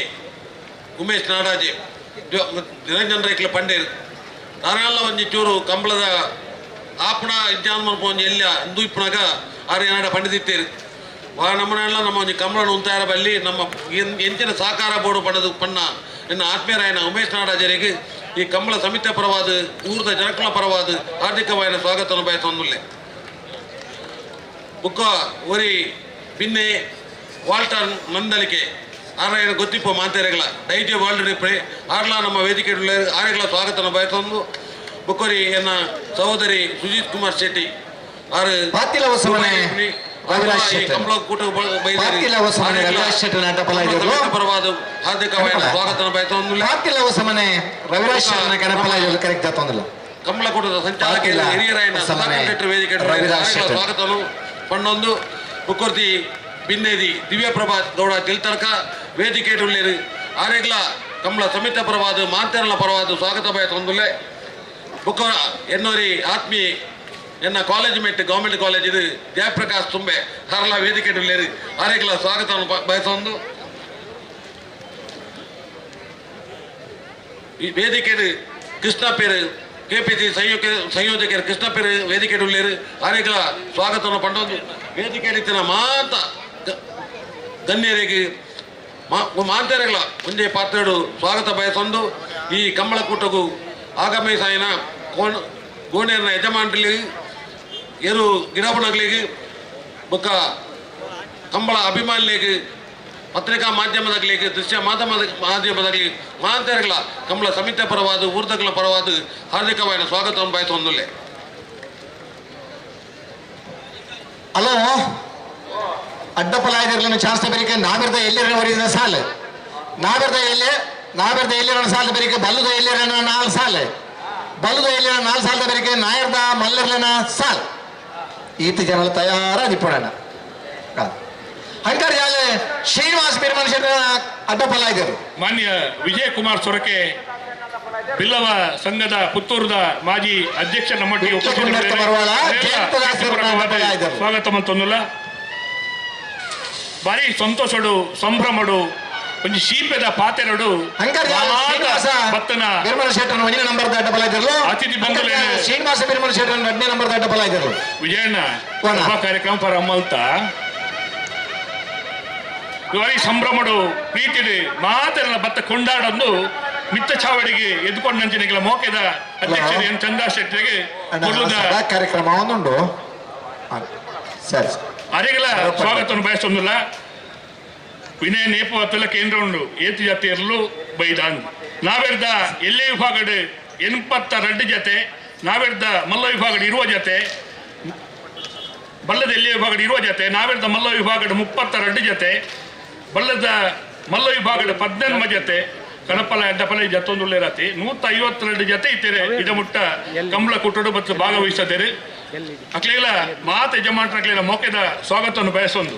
ಉಮೇಶ್ ನಾಡಾಜಿ ನಿರಂಜನ್ ರೈಕ್ಲ ಪಂಡೇರ್ ಧಾರಾಳ ಒಂಜಿ ಚೂರು ಕಂಬಳದ ಆಪಣ ಇಜ್ಜಾನ್ ಒಂಜಿ ಎಲ್ಲ ಇಂದು ಇಪ್ಪನಾಗ ಆರು ಏನಾಡ ಪಂಡಿದಿತ್ತೇರು ವಾ ನಮ್ಮನೆಲ್ಲ ನಮ್ಮ ಒಂಜಿ ಕಂಬಳನ ಉಂತಾರ ಬಲ್ಲಿ ನಮ್ಮ ಎಂಚಿನ ಸಹಕಾರ ಬೋರ್ಡು ಪಣದು ಪಣ್ಣ ಎನ್ನ ಆತ್ಮೀಯರಾಯನ ಉಮೇಶ್ ನಾಡಾಜರಿಗೆ ಈ ಕಂಬಳ ಸಮಿತಿ ಪರವಾದ ಊರದ ಜನಕುಲ ಪರವಾದ ಹಾರ್ದಿಕವಾದ ಸ್ವಾಗತವನ್ನು ಬಯಸೊಂದುಲ್ಲೆ. ಬುಕ್ಕ ಒರಿ ಬಿನ್ನೆ ವಾಲ್ಟರ್ ಮಂದಲಿಕೆ ಆರಾಯಣ ಗೊತ್ತಿಪ್ಪ ಮಾತೇರೆಗಳ ಡೈಜೆ ವರ್ಲ್ಡ್ ರಿಪ್ರೆ ಆರ್ಲಾ ನಮ್ಮ ವೇದಿಕೆ ಆರೆಗಳ ಸ್ವಾಗತವನ್ನು ಬಯಸೊಂದು. ಬುಕ್ಕೋರಿ ಎನ್ನ ಸಹೋದರಿ ಸುಜಿತ್ ಕುಮಾರ್ ಶೆಟ್ಟಿ ಆರು ಪರವಾದ ಹಾರ್ದಿಕವಾದ ಸ್ವಾಗತವನ್ನು ಬಯಸೊಂದು. ಕಮಲಕೂಟದ ಸಂಚಾಲಕ ಹಿರಿಯರಾಯನ ವೇದಿಕೆ ಸ್ವಾಗತವನ್ನು ಪಣ್ಣೊಂದು. ಬುಕ್ಕೊರ್ತಿ ಬಿನ್ನೇದಿ ದಿವ್ಯಪ್ರಭಾ ಗೌಡ ತಿಲ್ತರ್ಕ ವೇದಿಕೆ ಉಳ್ಳೇರು ಆರೇಗ್ಲ ಕಮಲ ಸಮಿತ ಪರವಾದ ಮಾಂತರಲ ಪರವಾದ ಸ್ವಾಗತ ಬಯಸೊಂದುಲ್ಲೆ. ಬುಕ್ಕ ಎನ್ನೋರಿ ಆತ್ಮೀಯ ಎನ್ನ ಕಾಲೇಜ್ ಮೇಟ್ ಗೌರ್ಮೆಂಟ್ ಕಾಲೇಜ್ ಇದು ಜಯಪ್ರಕಾಶ್ ತುಂಬೆ ಹರಲ ವೇದಿಕೆ ಉಳ್ಳೇರು ಆರೇಗ್ಲ ಸ್ವಾಗತವನ್ನು ಬಯಸೊಂದು. ಈ ವೇದಿಕೆ ಕೃಷ್ಣ ಪೇರು ಕೆಪಿಸಿ ಸಂಯೋಜಕರು ಕೃಷ್ಣ ಪೇರು ವೇದಿಕೆ ಉಳ್ಳೇರು ಆರೇಗ್ಲ ಸ್ವಾಗತವನ್ನು ಪಂಡೊಂದು. ವೇದಿಕೆ ಮಾತ ಗಣ್ಯರಿಗೆ ಮಾಂತರೆಗಳ ಒಂದೇ ಪಾತ್ರೆಡು ಸ್ವಾಗತ ಬಯಸೊಂದು. ಈ ಕಂಬಳಕೂಟಗೂ ಆಗಮಿಸಾಯಿನ ಗೋಣೇರಿನ ಯಜಮಾನರಿಗೆ ಏರು ಗಿಡಬಣಗಳಿಗೆ ಬೊಕ್ಕ ಕಂಬಳ ಅಭಿಮಾನಿಗಳಿಗೆ ಪತ್ರಿಕಾ ಮಾಧ್ಯಮದಾಗಲಿ ದೃಶ್ಯ ಮಾಧ್ಯಮದಾಗಲಿ ಮಾಂತರೆಗಳ ಕಂಬಳ ಸಮಿತಿ ಪರವಾದ ಊರ್ದಗಳ ಪರವಾದ ಹಾರ್ದಿಕವಾದ ಸ್ವಾಗತವನ್ನು ಬಯಸೊಂದುಲ್ಲೆ. ಹಲೋ ಅಡ್ಡಪಲಾಯದಿರಲಿನ ಚಾನ್ಸ್ ಬರೀಕೆ ನಾವಿರ್ದ ಎಲ್ಲಿರ ಹೊರಿದ ಸಾಲು ನಾವಿರ್ದ ಎಲ್ಲಿ ನಾವಿರ್ದ ಎಲ್ಲಿರ ಸಾಲ ಬರೀಕೆ ಬಲ್ಲದ ಎಲ್ಲಿರ ನಾಲ್ ಸಾಲ ಬಲ್ಲದ ಎಲ್ಲಿರ ನಾಲ್ ಸಾಲದ ಬರೀಕೆ ನಾಯರ್ದ ಮಲ್ಲರ್ಲನ ಸಾಲ್ ಈತ ಜನಲ ತಯಾರ ದಿಪ್ಪಣ ಹಂಗಾರೆ ಜಾಲೆ ಶ್ರೀನಿವಾಸ ಪೆರುಮಾಳ್ ಶೆಟ್ಟರ ಅಡ್ಡಪಲಾಯದರು. ಮಾನ್ಯ ವಿಜಯ್ ಕುಮಾರ್ ಸೊರಕೆ ಬಿಲ್ಲವ ಸಂಘದ ಪುತ್ತೂರದ ಮಾಜಿ ಅಧ್ಯಕ್ಷ ನಮ್ಮೊಟ್ಟಿಗೆ ಸ್ವಾಗತ ಮಂತೊಂದುಲ್ಲ. ಭಾರಿ ಸಂತೋಷಡು ಸಂಭ್ರಮಡು ಒಂಜಿ ಶೀಪೆದ ಪಾತೆರಡು ಅತಿಥಿ ಬಂಧುಲೇನೆ ಶ್ರೀನಿವಾಸ ಪೆರುಮಾಳ್ ಶೆಟ್ಟರ 2ನೇ ನಂಬರ್ ಅಡ್ಡಪಲಾಯದರು. ವಿಜಯಣ್ಣ ಕಾರ್ಯಕ್ರಮ ಪರ ಅಮ್ಮಲ್ತ ಭಾರಿ ಸಂಭ್ರಮಡು ಪ್ರೀತಿಡು ಮಾತೆಲ್ಲ ಬತ್ತ ಕೊಂಡಾಡೊಂದು ಮಿತ್ತ ಚಾವಡಿಗೆ ಎದ್ಕೊಂಡಂಚಿನ ಮೋಕೆದ ಅಧ್ಯಕ್ಷರು ಎನ್ ಚಂದ್ರ ಶೆಟ್ಟಿಗೆ ಕಾರ್ಯಕ್ರಮ ಒಂದುಂಡು ಸರಿ ಅರೆಗಳ ಸ್ವಾಗತವನ್ನು ಬಯಸೊಂದಿಲ್ಲ. ವಿನಯ ನೇಪವತ್ತಲ್ಲ ಕೇಂದ್ರ ಉಂಡು ಏತು ಜಾತಿ ಇರಲು ಬೈದಾನ್ ನಾವೆರ್ದ ಎಲ್ಲೇ ವಿಭಾಗಡ್ 82 ಜತೆ ನಾವೆರ್ದ ಮಲ್ಲ ವಿಭಾಗಡ್ 20 ಜತೆ ಬಲ್ಲದ ಎಲ್ಲೇ ವಿಭಾಗಡ್ 20 ಜತೆ ನಾವೆರ್ದ ಮಲ್ಲ ವಿಭಾಗಡ್ 32 ಜತೆ ಬಲ್ಲದ ಮಲ್ಲ ವಿಭಾಗಡ್ 18 ಜತೆ ಕಣಪಲ ಅಡ್ಡಪಲ ಜತ್ತೊಂದುಳ್ಳೆ ರಾತಿ 152 ಜತೆ ಇತ್ತೇರೆ ಇದಮುಟ್ಟ ಕಂಬಳ ಕುಟ್ಟಡು ಮತ್ತು ಭಾಗವಹಿಸದೇರೆ ಅಕ್ಲೇಲ ಮಾತ ಯಜಮಾನರಕ್ಲೇಲ ಮೋಕೆದ ಸ್ವಾಗತವನ್ನು ಬಯಸೊಂದು.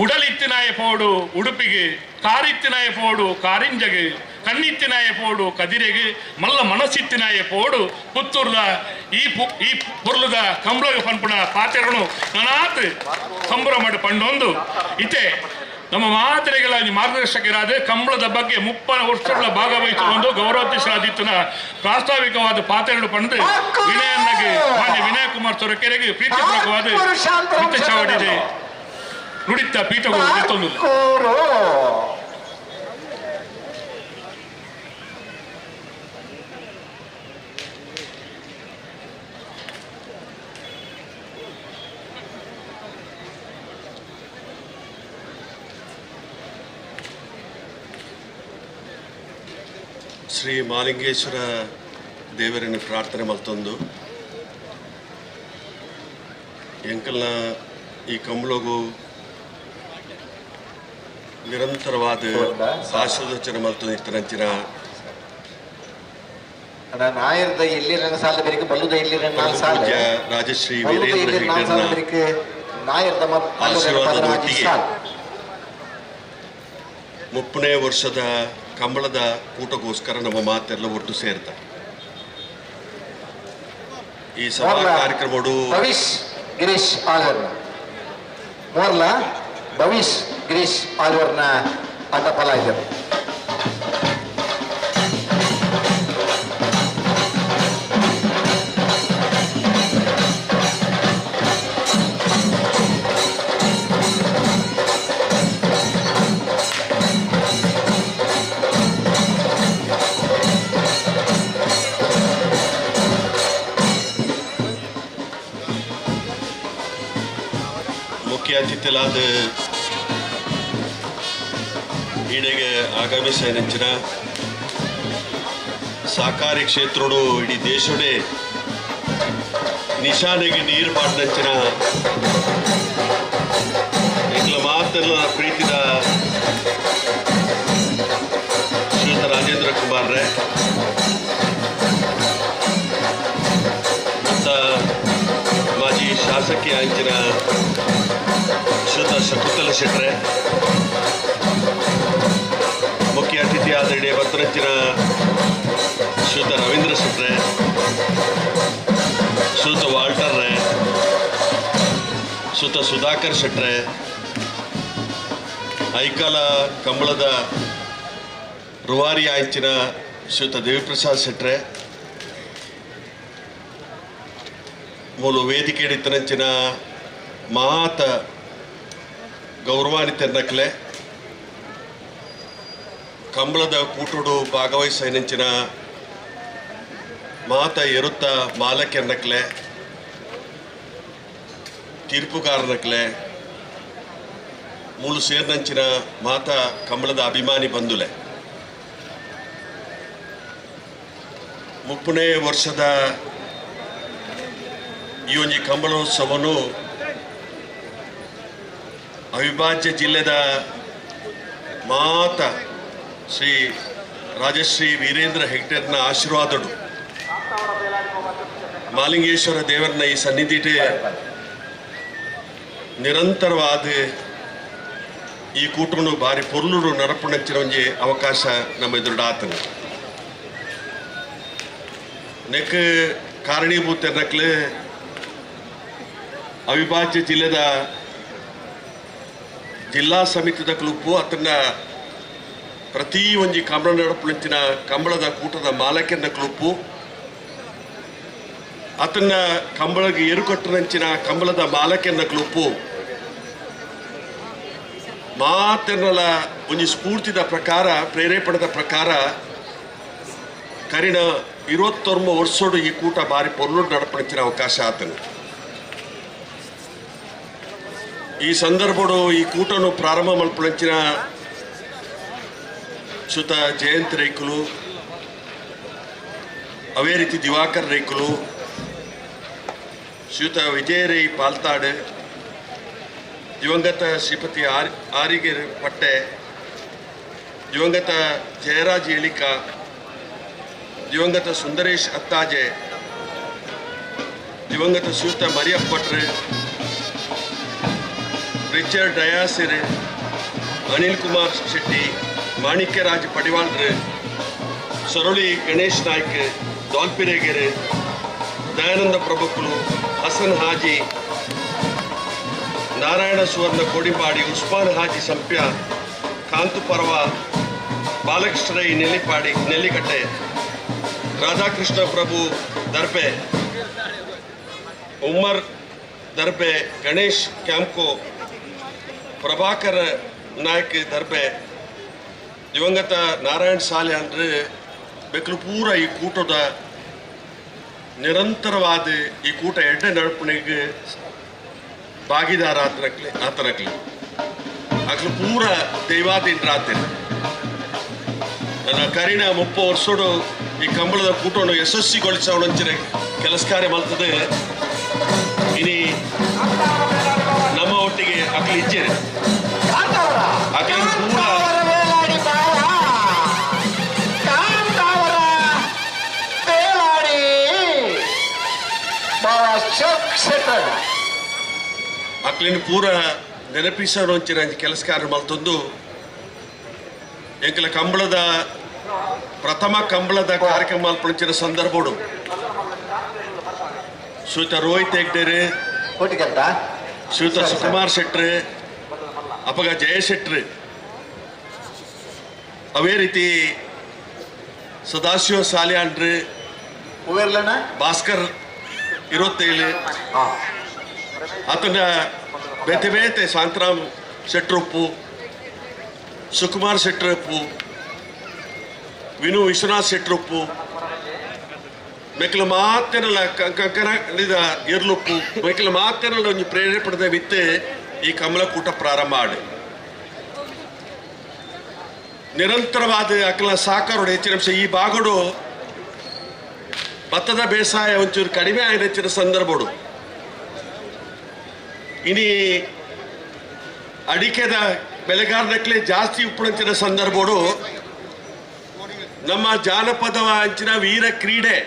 ಉಡಲಿತ್ತಿನಾಯ ಪೋಡು ಉಡುಪಿಗೆ ಕಾರಿತ್ತಿನಾಯ ಪೋಡು ಕಾರಿಂಜಗೆ ಕಣ್ಣಿತ್ತಿನಾಯ ಪೋಡು ಕದಿರೆಗೆ ಮಲ್ಲ ಮನಸ್ಸಿತ್ತಿನಾಯ ಪೋಡು ಪುತ್ತೂರ್ದ ಈ ಈ ಪೊರ್ಲುದ ಕಂಬಳಗ ಪನ್ಪುಣ ಪಾತೆರನು ನನಾತ್ ಸಂಭ್ರಮ ಪಂಡೊಂದು ಇತ್ತೆ ನಮ್ಮ ಮಾತ್ರೆಗಳ ಮಾರ್ಗದರ್ಶಕರಾದ ಕಂಬಳದ ಬಗ್ಗೆ 30 ವರ್ಷಗಳ ಭಾಗವಹಿಸಿಕೊಂಡು ಗೌರವಾಧ್ಯಕ್ಷರಾದಿತ್ತನ ಪ್ರಾಸ್ತಾವಿಕವಾದ ಪಾತೆರಡು ಪಡೆದು ವಿನಯನ್ನಾಗಿ ಮಾನ್ಯ ವಿನಯ ಕುಮಾರ್ ಸೊರಕೆರೆಗೆ ಪ್ರೀತಿಪೂರ್ವಕವಾದ ಚಾವಡಿದೆ ನುಡಿತ ಪೀಠಗಳು ಮತ್ತೊಂದು. ಶ್ರೀ ಮಾಲಿಂಗೇಶ್ವರ ದೇವರನ್ನು ಪ್ರಾರ್ಥನೆ ಮಲ್ತೊಂದು ಎಂಕಲ್ನ ಈ ಕಂಬಳಗು ನಿರಂತರವಾದ ಆಶೀರ್ವಚನ ಮಲ್ತೊಂದಿತ್ತಿನಂಚಿನ ನಾಯರ್ದ ಎಲ್ಲಿ ಸಾಲ ಬೆರಿಕೆ ಬಲ್ಲುದ ಎಲ್ಲಿ ನಾಲ್ ಸಾಲ ಪೂಜ್ಯ ರಾಜಶ್ರೀ ಬಲ್ಲುದ ವೀರೇಂದ್ರ ಎಲ್ಲಿ ನಾಲ್ ಸಾಲ ಹೆಗ್ಡೆರ್ನ ಬೆರಿಕೆ ನಾಯರ್ದ ಆಶೀರ್ವಾದದೊಟ್ಟಿಗೆ ಸಾಲ 30ನೇ ವರ್ಷದ ಕಂಬಳದ ಕೂಟಗೋಸ್ಕರ ನಮ್ಮ ಮಾತೆಲ್ಲ ಒಟ್ಟು ಸೇರ್ತ ಈ ಸಭಾ ಕಾರ್ಯಕ್ರಮಡು ಭವಿಷ್ ಗಿರೀಶ್ ಆಳ್ವರ್ನ ಮೋರ್ಲ ಭವಿಷ್ ಗಿರೀಶ್ ಆಳ್ವರ್ನ ಆಟ ಫಲ ಇದೆ. ಮುಖ್ಯ ಅತಿಥಿಗಳಾದ ಈಡೆಗೆ ಆಗಮಿಸಿದ ಸಹಕಾರಿ ಕ್ಷೇತ್ರಡು ಇಡೀ ದೇಶಡೆ ನಿಶಾನೆಗೆ ನೀರು ಪಾಡ್ನಂಚಿನ ಎಂಗ್ಲ ಮಾತೆಲ್ಲ ಪ್ರೀತಿದ ಶ್ರೀಯುತ ರಾಜೇಂದ್ರ ಕುಮಾರ್ ರೇ ಮತ್ತು ಮಾಜಿ ಶಾಸಕಿ ಅಂಚಿನ ಶ್ರೀಯುತ ಶಕುಂತಲ ಶೆಟ್ರೆ, ಮುಖ್ಯ ಅತಿಥಿಯಾದ ಇಡೀ ಭದ್ರಂಚಿನ ಶ್ರೀಯುತ ರವೀಂದ್ರ ಶೆಟ್ರೆ, ಶ್ರೀಯುತ ವಾಲ್ಟರ್ ರೇ, ಶ್ರೀಯುತ ಸುಧಾಕರ್ ಶೆಟ್ರೆ, ಐಕಾಲ ಕಂಬಳದ ರೂವಾರಿ ಆಂಚಿನ ಶ್ರೀಯುತ ದೇವಿಪ್ರಸಾದ್ ಶೆಟ್ರೆ, ಮೂಲ ವೇದಿಕೆ ಹಿಡಿತನಂಚಿನ ಮಾತ ಗೌರವಾನ್ವಿತ ನಕ್ಲೆ ಕಂಬಳದ ಕೂಟುಡು ಭಾಗವಹಿಸೈನಂಚಿನ ಮಾತ ಎರುತ್ತ ಮಾಲಕ್ಯರ್ನಕ್ಲೆ ತೀರ್ಪುಗಾರನಕ್ಲೆ ಮೂಲು ಸೇರ್ನಂಚಿನ ಮಾತ ಕಂಬಳದ ಅಭಿಮಾನಿ ಬಂಧುಲೆ 30ನೇ ವರ್ಷದ ಈ ಒಂಜಿ ಕಂಬಳೋತ್ಸವನು ಅವಿಭಾಜ್ಯ ಜಿಲ್ಲೆದ ಮಾತ ಶ್ರೀ ರಾಜಶ್ರೀ ವೀರೇಂದ್ರ ಹೆಗ್ಡೆರ್ನ ಆಶೀರ್ವಾದಡು ಮಾಲಿಂಗೇಶ್ವರ ದೇವರನ್ನ ಈ ಸನ್ನಿಧಿಟೆ ನಿರಂತರವಾದ ಈ ಕೂಟವನ್ನು ಭಾರಿ ಪೊರ್ಲುಡು ನರಪುಣಂಚಿನ ಒಂಜಿ ಅವಕಾಶ ನಮ್ಮ ಎದುರುಡಾತನ ನೆಕ್ ಕಾರಣೀಭೂತ ನಕ್ಲು ಅವಿಭಾಜ್ಯ ಜಿಲ್ಲೆದ ಜಿಲ್ಲಾ ಸಮಿತಿದ ಕ್ಲುಪ್ಪು ಅದನ್ನ ಪ್ರತಿ ಒಂಜಿ ಕಂಬಳ ನಡಪುಣಂಚಿನ ಕಂಬಳದ ಕೂಟದ ಮಾಲಕನ ಕ್ಲುಪ್ಪು ಅದನ್ನ ಕಂಬಳಗೆ ಏರುಕಟ್ಟುನಂಚಿನ ಕಂಬಳದ ಮಾಲಕನ ಕ್ಲುಪ್ಪು ಮಾತೆನ್ನಲ ಒಂಜಿ ಸ್ಫೂರ್ತಿದ ಪ್ರಕಾರ ಪ್ರೇರೇಪಣದ ಪ್ರಕಾರ ಕರಿಣ 29 ವರ್ಷೋಡು ಈ ಕೂಟ ಬಾರಿ ಪೊರ್ಲುಡು ನಡಪುಣಂಚಿನ ಅವಕಾಶ ಆತನು. ಈ ಸಂದರ್ಭಡು ಈ ಕೂಟನು ಪ್ರಾರಂಭ ಮಲ್ಪುಣಂಚಿನ ಶ್ರೀಯುತ ಜಯಂತ್ ರೈಕುಲು, ಅವೇ ರೀತಿ ದಿವಾಕರ್ ರೈಕುಲು, ಶ್ರೀಯುತ ವಿಜಯ ರೈ ಪಾಲ್ತಾಡ್, ದಿವಂಗತ ಶ್ರೀಪತಿ ಆರಿಗೆರೆ ಪಟ್ಟೆ, ದಿವಂಗತ ಜಯರಾಜ್ ಏಳಿಕ, ದಿವಂಗತ ಸುಂದರೇಶ್ ಅತ್ತಾಜೆ, ದಿವಂಗತ ಶ್ರೀಯುತ ಮರಿಯಪ್ಪ ಭಟ್ರೆ, ರಿಚರ್ಡ್ ಡಯಾಸಿರ್, ಅನಿಲ್ ಕುಮಾರ್ ಶೆಟ್ಟಿ, ಮಾಣಿಕ್ಯರಾಜ್ ಪಡಿವಾಳ್ರು, ಸರಳಿ ಗಣೇಶ್ ನಾಯ್ಕ್, ಡಾಲ್ಪಿರೇಗೆರೆ, ದಯಾನಂದ ಪ್ರಭುಕುಲು, ಹಸನ್ ಹಾಜಿ, ನಾರಾಯಣ ಸುವರ್ಣ ಕೋಡಿಂಬಾಡಿ, ಉಸ್ಮಾನ್ ಹಾಜಿ ಸಂಪ್ಯ, ಕಾಂತು ಪರ್ವ, ಬಾಲಕೃಷ್ಣ ರೈ ನೆಲ್ಲಿಪಾಡಿ ನೆಲ್ಲಿಕಟ್ಟೆ, ರಾಧಾಕೃಷ್ಣ ಪ್ರಭು ದರ್ಬೆ, ಉಮ್ಮರ್ ದರ್ಬೆ, ಗಣೇಶ್ ಕ್ಯಾಂಕೋ, ಪ್ರಭಾಕರ್ ನಾಯ್ಕ್ ದರ್ಬೆ, ದಿವಂಗತ ನಾರಾಯಣ್ ಸಾಲೆ ಅಂದರೆ ಬೆಕ್ಲು ಪೂರ ಈ ಕೂಟದ ನಿರಂತರವಾದ ಈ ಕೂಟ ಎಡ್ಡೆ ನಡಪಣಿಗೆ ಭಾಗಿದಾರ ಆತನಕ್ಲಿ ಆತನಕ್ಲಿ ಅಕ್ಲು ಪೂರ ದೈವಾಧೀನರಾತೇನೆ. ನನ್ನ ಕರಿಣ 30 ವರ್ಷೋಡು ಈ ಕಂಬಳದ ಕೂಟವನ್ನು ಯಶಸ್ವಿಗೊಳಿಸೋಣಂಚಿನ ಕೆಲಸ ಕಾರ್ಯ ಮಾಡ್ತದೆ. ಇನಿ ನಮ್ಮ ಒಟ್ಟಿಗೆ ಅಕ್ಲು ಇಜ್ಜೇರು ಅಕ್ಲಿನ ಪೂರ ಅಕ್ಲಿನ ಪೂರ ನೆನಪಿಸೋಂಚಿನ ಕೆಲಸಕಾರ ಮಲ್ತೊಂದು ಎಂಕಲ ಕಂಬಳದ ಪ್ರಥಮ ಕಂಬಳದ ಕಾರ್ಯಕ್ರಮ ಮಲ್ಪುಂಚಿನ ಸಂದರ್ಭಡು ಶ್ರೀಯುತ ರೋಹಿತ್ ಹೆಗ್ಡೇರು, ಶ್ರೀಯುತ ಸುಕುಮಾರ್ ಶೆಟ್ರು, ಅಪಗ ಜಯ ಶೆಟ್ರು, ಅವೇ ರೀತಿ ಸದಾಶಿವ ಸಾಲಿಯಾಂಡ್ರು, ಭಾಸ್ಕರ್ ಇರುತ್ತೇಳು, ಆತನ ಬೇತೆ ಬೇತೆ ಶಾಂತರಾಮ್ ಶೆಟ್ರೊಪ್ಪು, ಸುಕುಮಾರ್ ಶೆಟ್ರಪ್ಪು, ವಿನು ವಿಶ್ವನಾಥ್ ಶೆಟ್ರೊಪ್ಪು, ಮೆಕ್ಕಲ ಮಾತೆನಲ್ಲ ಕಂಕನ ಎರ್ಲುಪ್ಪು ಮೆಕ್ಕಲ ಮಾತೆನಲ್ಲ ಒಂಜಿ ಪ್ರೇರೇಪಣದ ವಿತ್ತೆ ಈ ಕಮಲಕೂಟ ಪ್ರಾರಂಭ ಆಡಿ ನಿರಂತರವಾದ ಅಕಲ ಸಾಕಾರೋಡು ಹೆಚ್ಚಿನ ಅಂಶ ಈ ಭಾಗಡು ಭತ್ತದ ಬೇಸಾಯ ಒಂಚೂರು ಕಡಿಮೆ ಆಗಿದೆ ಹೆಚ್ಚಿನ ಸಂದರ್ಭಡು ಇನಿ ಅಡಿಕೆದ ಬೆಳೆಗಾರನಕ್ಲೆ ಜಾಸ್ತಿ ಉಪ್ಪುಣಂಚಿನ ಸಂದರ್ಭಡು ನಮ್ಮ ಜಾನಪದ ಅಂಚಿನ ವೀರ ಕ್ರೀಡೆ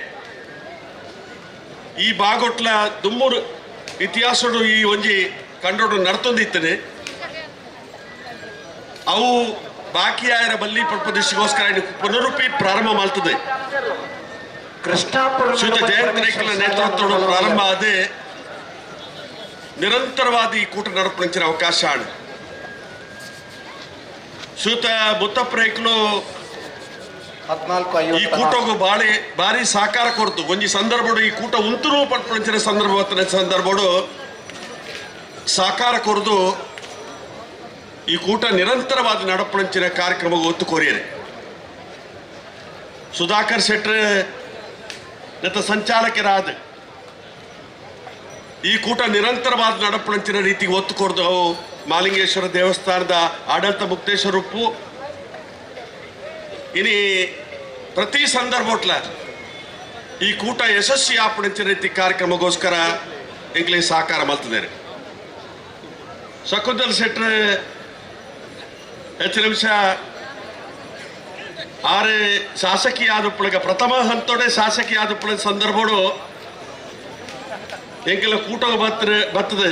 ಈ ಬಾಗೊಟ್ಲ ದುಮ್ಮೂರು ಇತಿಹಾಸಡು ಈ ಒಂಜಿ ಕಂಡೋಡು ನಡ್ತೊಂದಿತ್ತನೆ ಅವು ಬಾಕಿಯಾಯರ ಬಲ್ಲಿ ಪಡ್ಪದಿಶಿಗೋಸ್ಕರ ಪುನರುಪಿ ಪ್ರಾರಂಭ ಮಾಡ್ತದೆ. ಶ್ರೀಯುತ ಜಯಂತ್ ರೇಖಲ ನೇತೃತ್ವದ ಪ್ರಾರಂಭ ಆದ ನಿರಂತರವಾದ ಈ ಕೂಟ ನಡಪುಂಚಿನ ಅವಕಾಶ ಆಣ ಶ್ರೀಯುತ ಮುತ್ತಪ್ಪ ರೇಖಲು ಈ ಕೂಟಗೂ ಬಾಳಿ ಭಾರಿ ಸಹಕಾರ ಕೊಡ್ತು. ಒಂಜಿ ಸಂದರ್ಭಡು ಈ ಕೂಟ ಉಂತುರು ಪಡ್ಪುಂಚಿನ ಸಂದರ್ಭ ಸಂದರ್ಭಡು ಸಹಕಾರ ಕೊರದು ಈ ಕೂಟ ನಿರಂತರವಾದ ನಡಪುಂಚಿನ ಕಾರ್ಯಕ್ರಮ ಒತ್ತು ಕೋರಿಯರೆ. ಸುಧಾಕರ್ ಶೆಟ್ರು ನತ್ತ ಸಂಚಾಲಕರಾದ ಈ ಕೂಟ ನಿರಂತರವಾದ ನಡಪುಂಚಿನ ರೀತಿಗೆ ಒತ್ತು ಕೊರದು ಅವು ಮಾಲಿಂಗೇಶ್ವರ ದೇವಸ್ಥಾನದ ಆಡಳಿತ ಮುಕ್ತೇಶ್ವರ ಉಪ್ಪು ಇನಿ ಪ್ರತಿ ಸಂದರ್ಭಟ್ಲ ಈ ಕೂಟ ಯಶಸ್ವಿ ಆಪುಂಚಿನ ರೀತಿ ಕಾರ್ಯಕ್ರಮಗೋಸ್ಕರ ಎಂಕ್ಲೆ ಸಹಕಾರ ಮಲ್ತಿದ್ದಾರೆ. ಶಕುಂತಲ್ ಶೆಟ್ರು ಹೆಚ್ಚು ನಿಮಿಷ ಆರೆ ಶಾಸಕಿ ಆದುಪ್ಪಳಗ ಪ್ರಥಮ ಹಂತೋಡೆ ಶಾಸಕಿ ಆದುಪ್ಪಳ ಸಂದರ್ಭಡು ಎಂಕೆಲ್ಲ ಕೂಟ ಬರ್ತದೆ.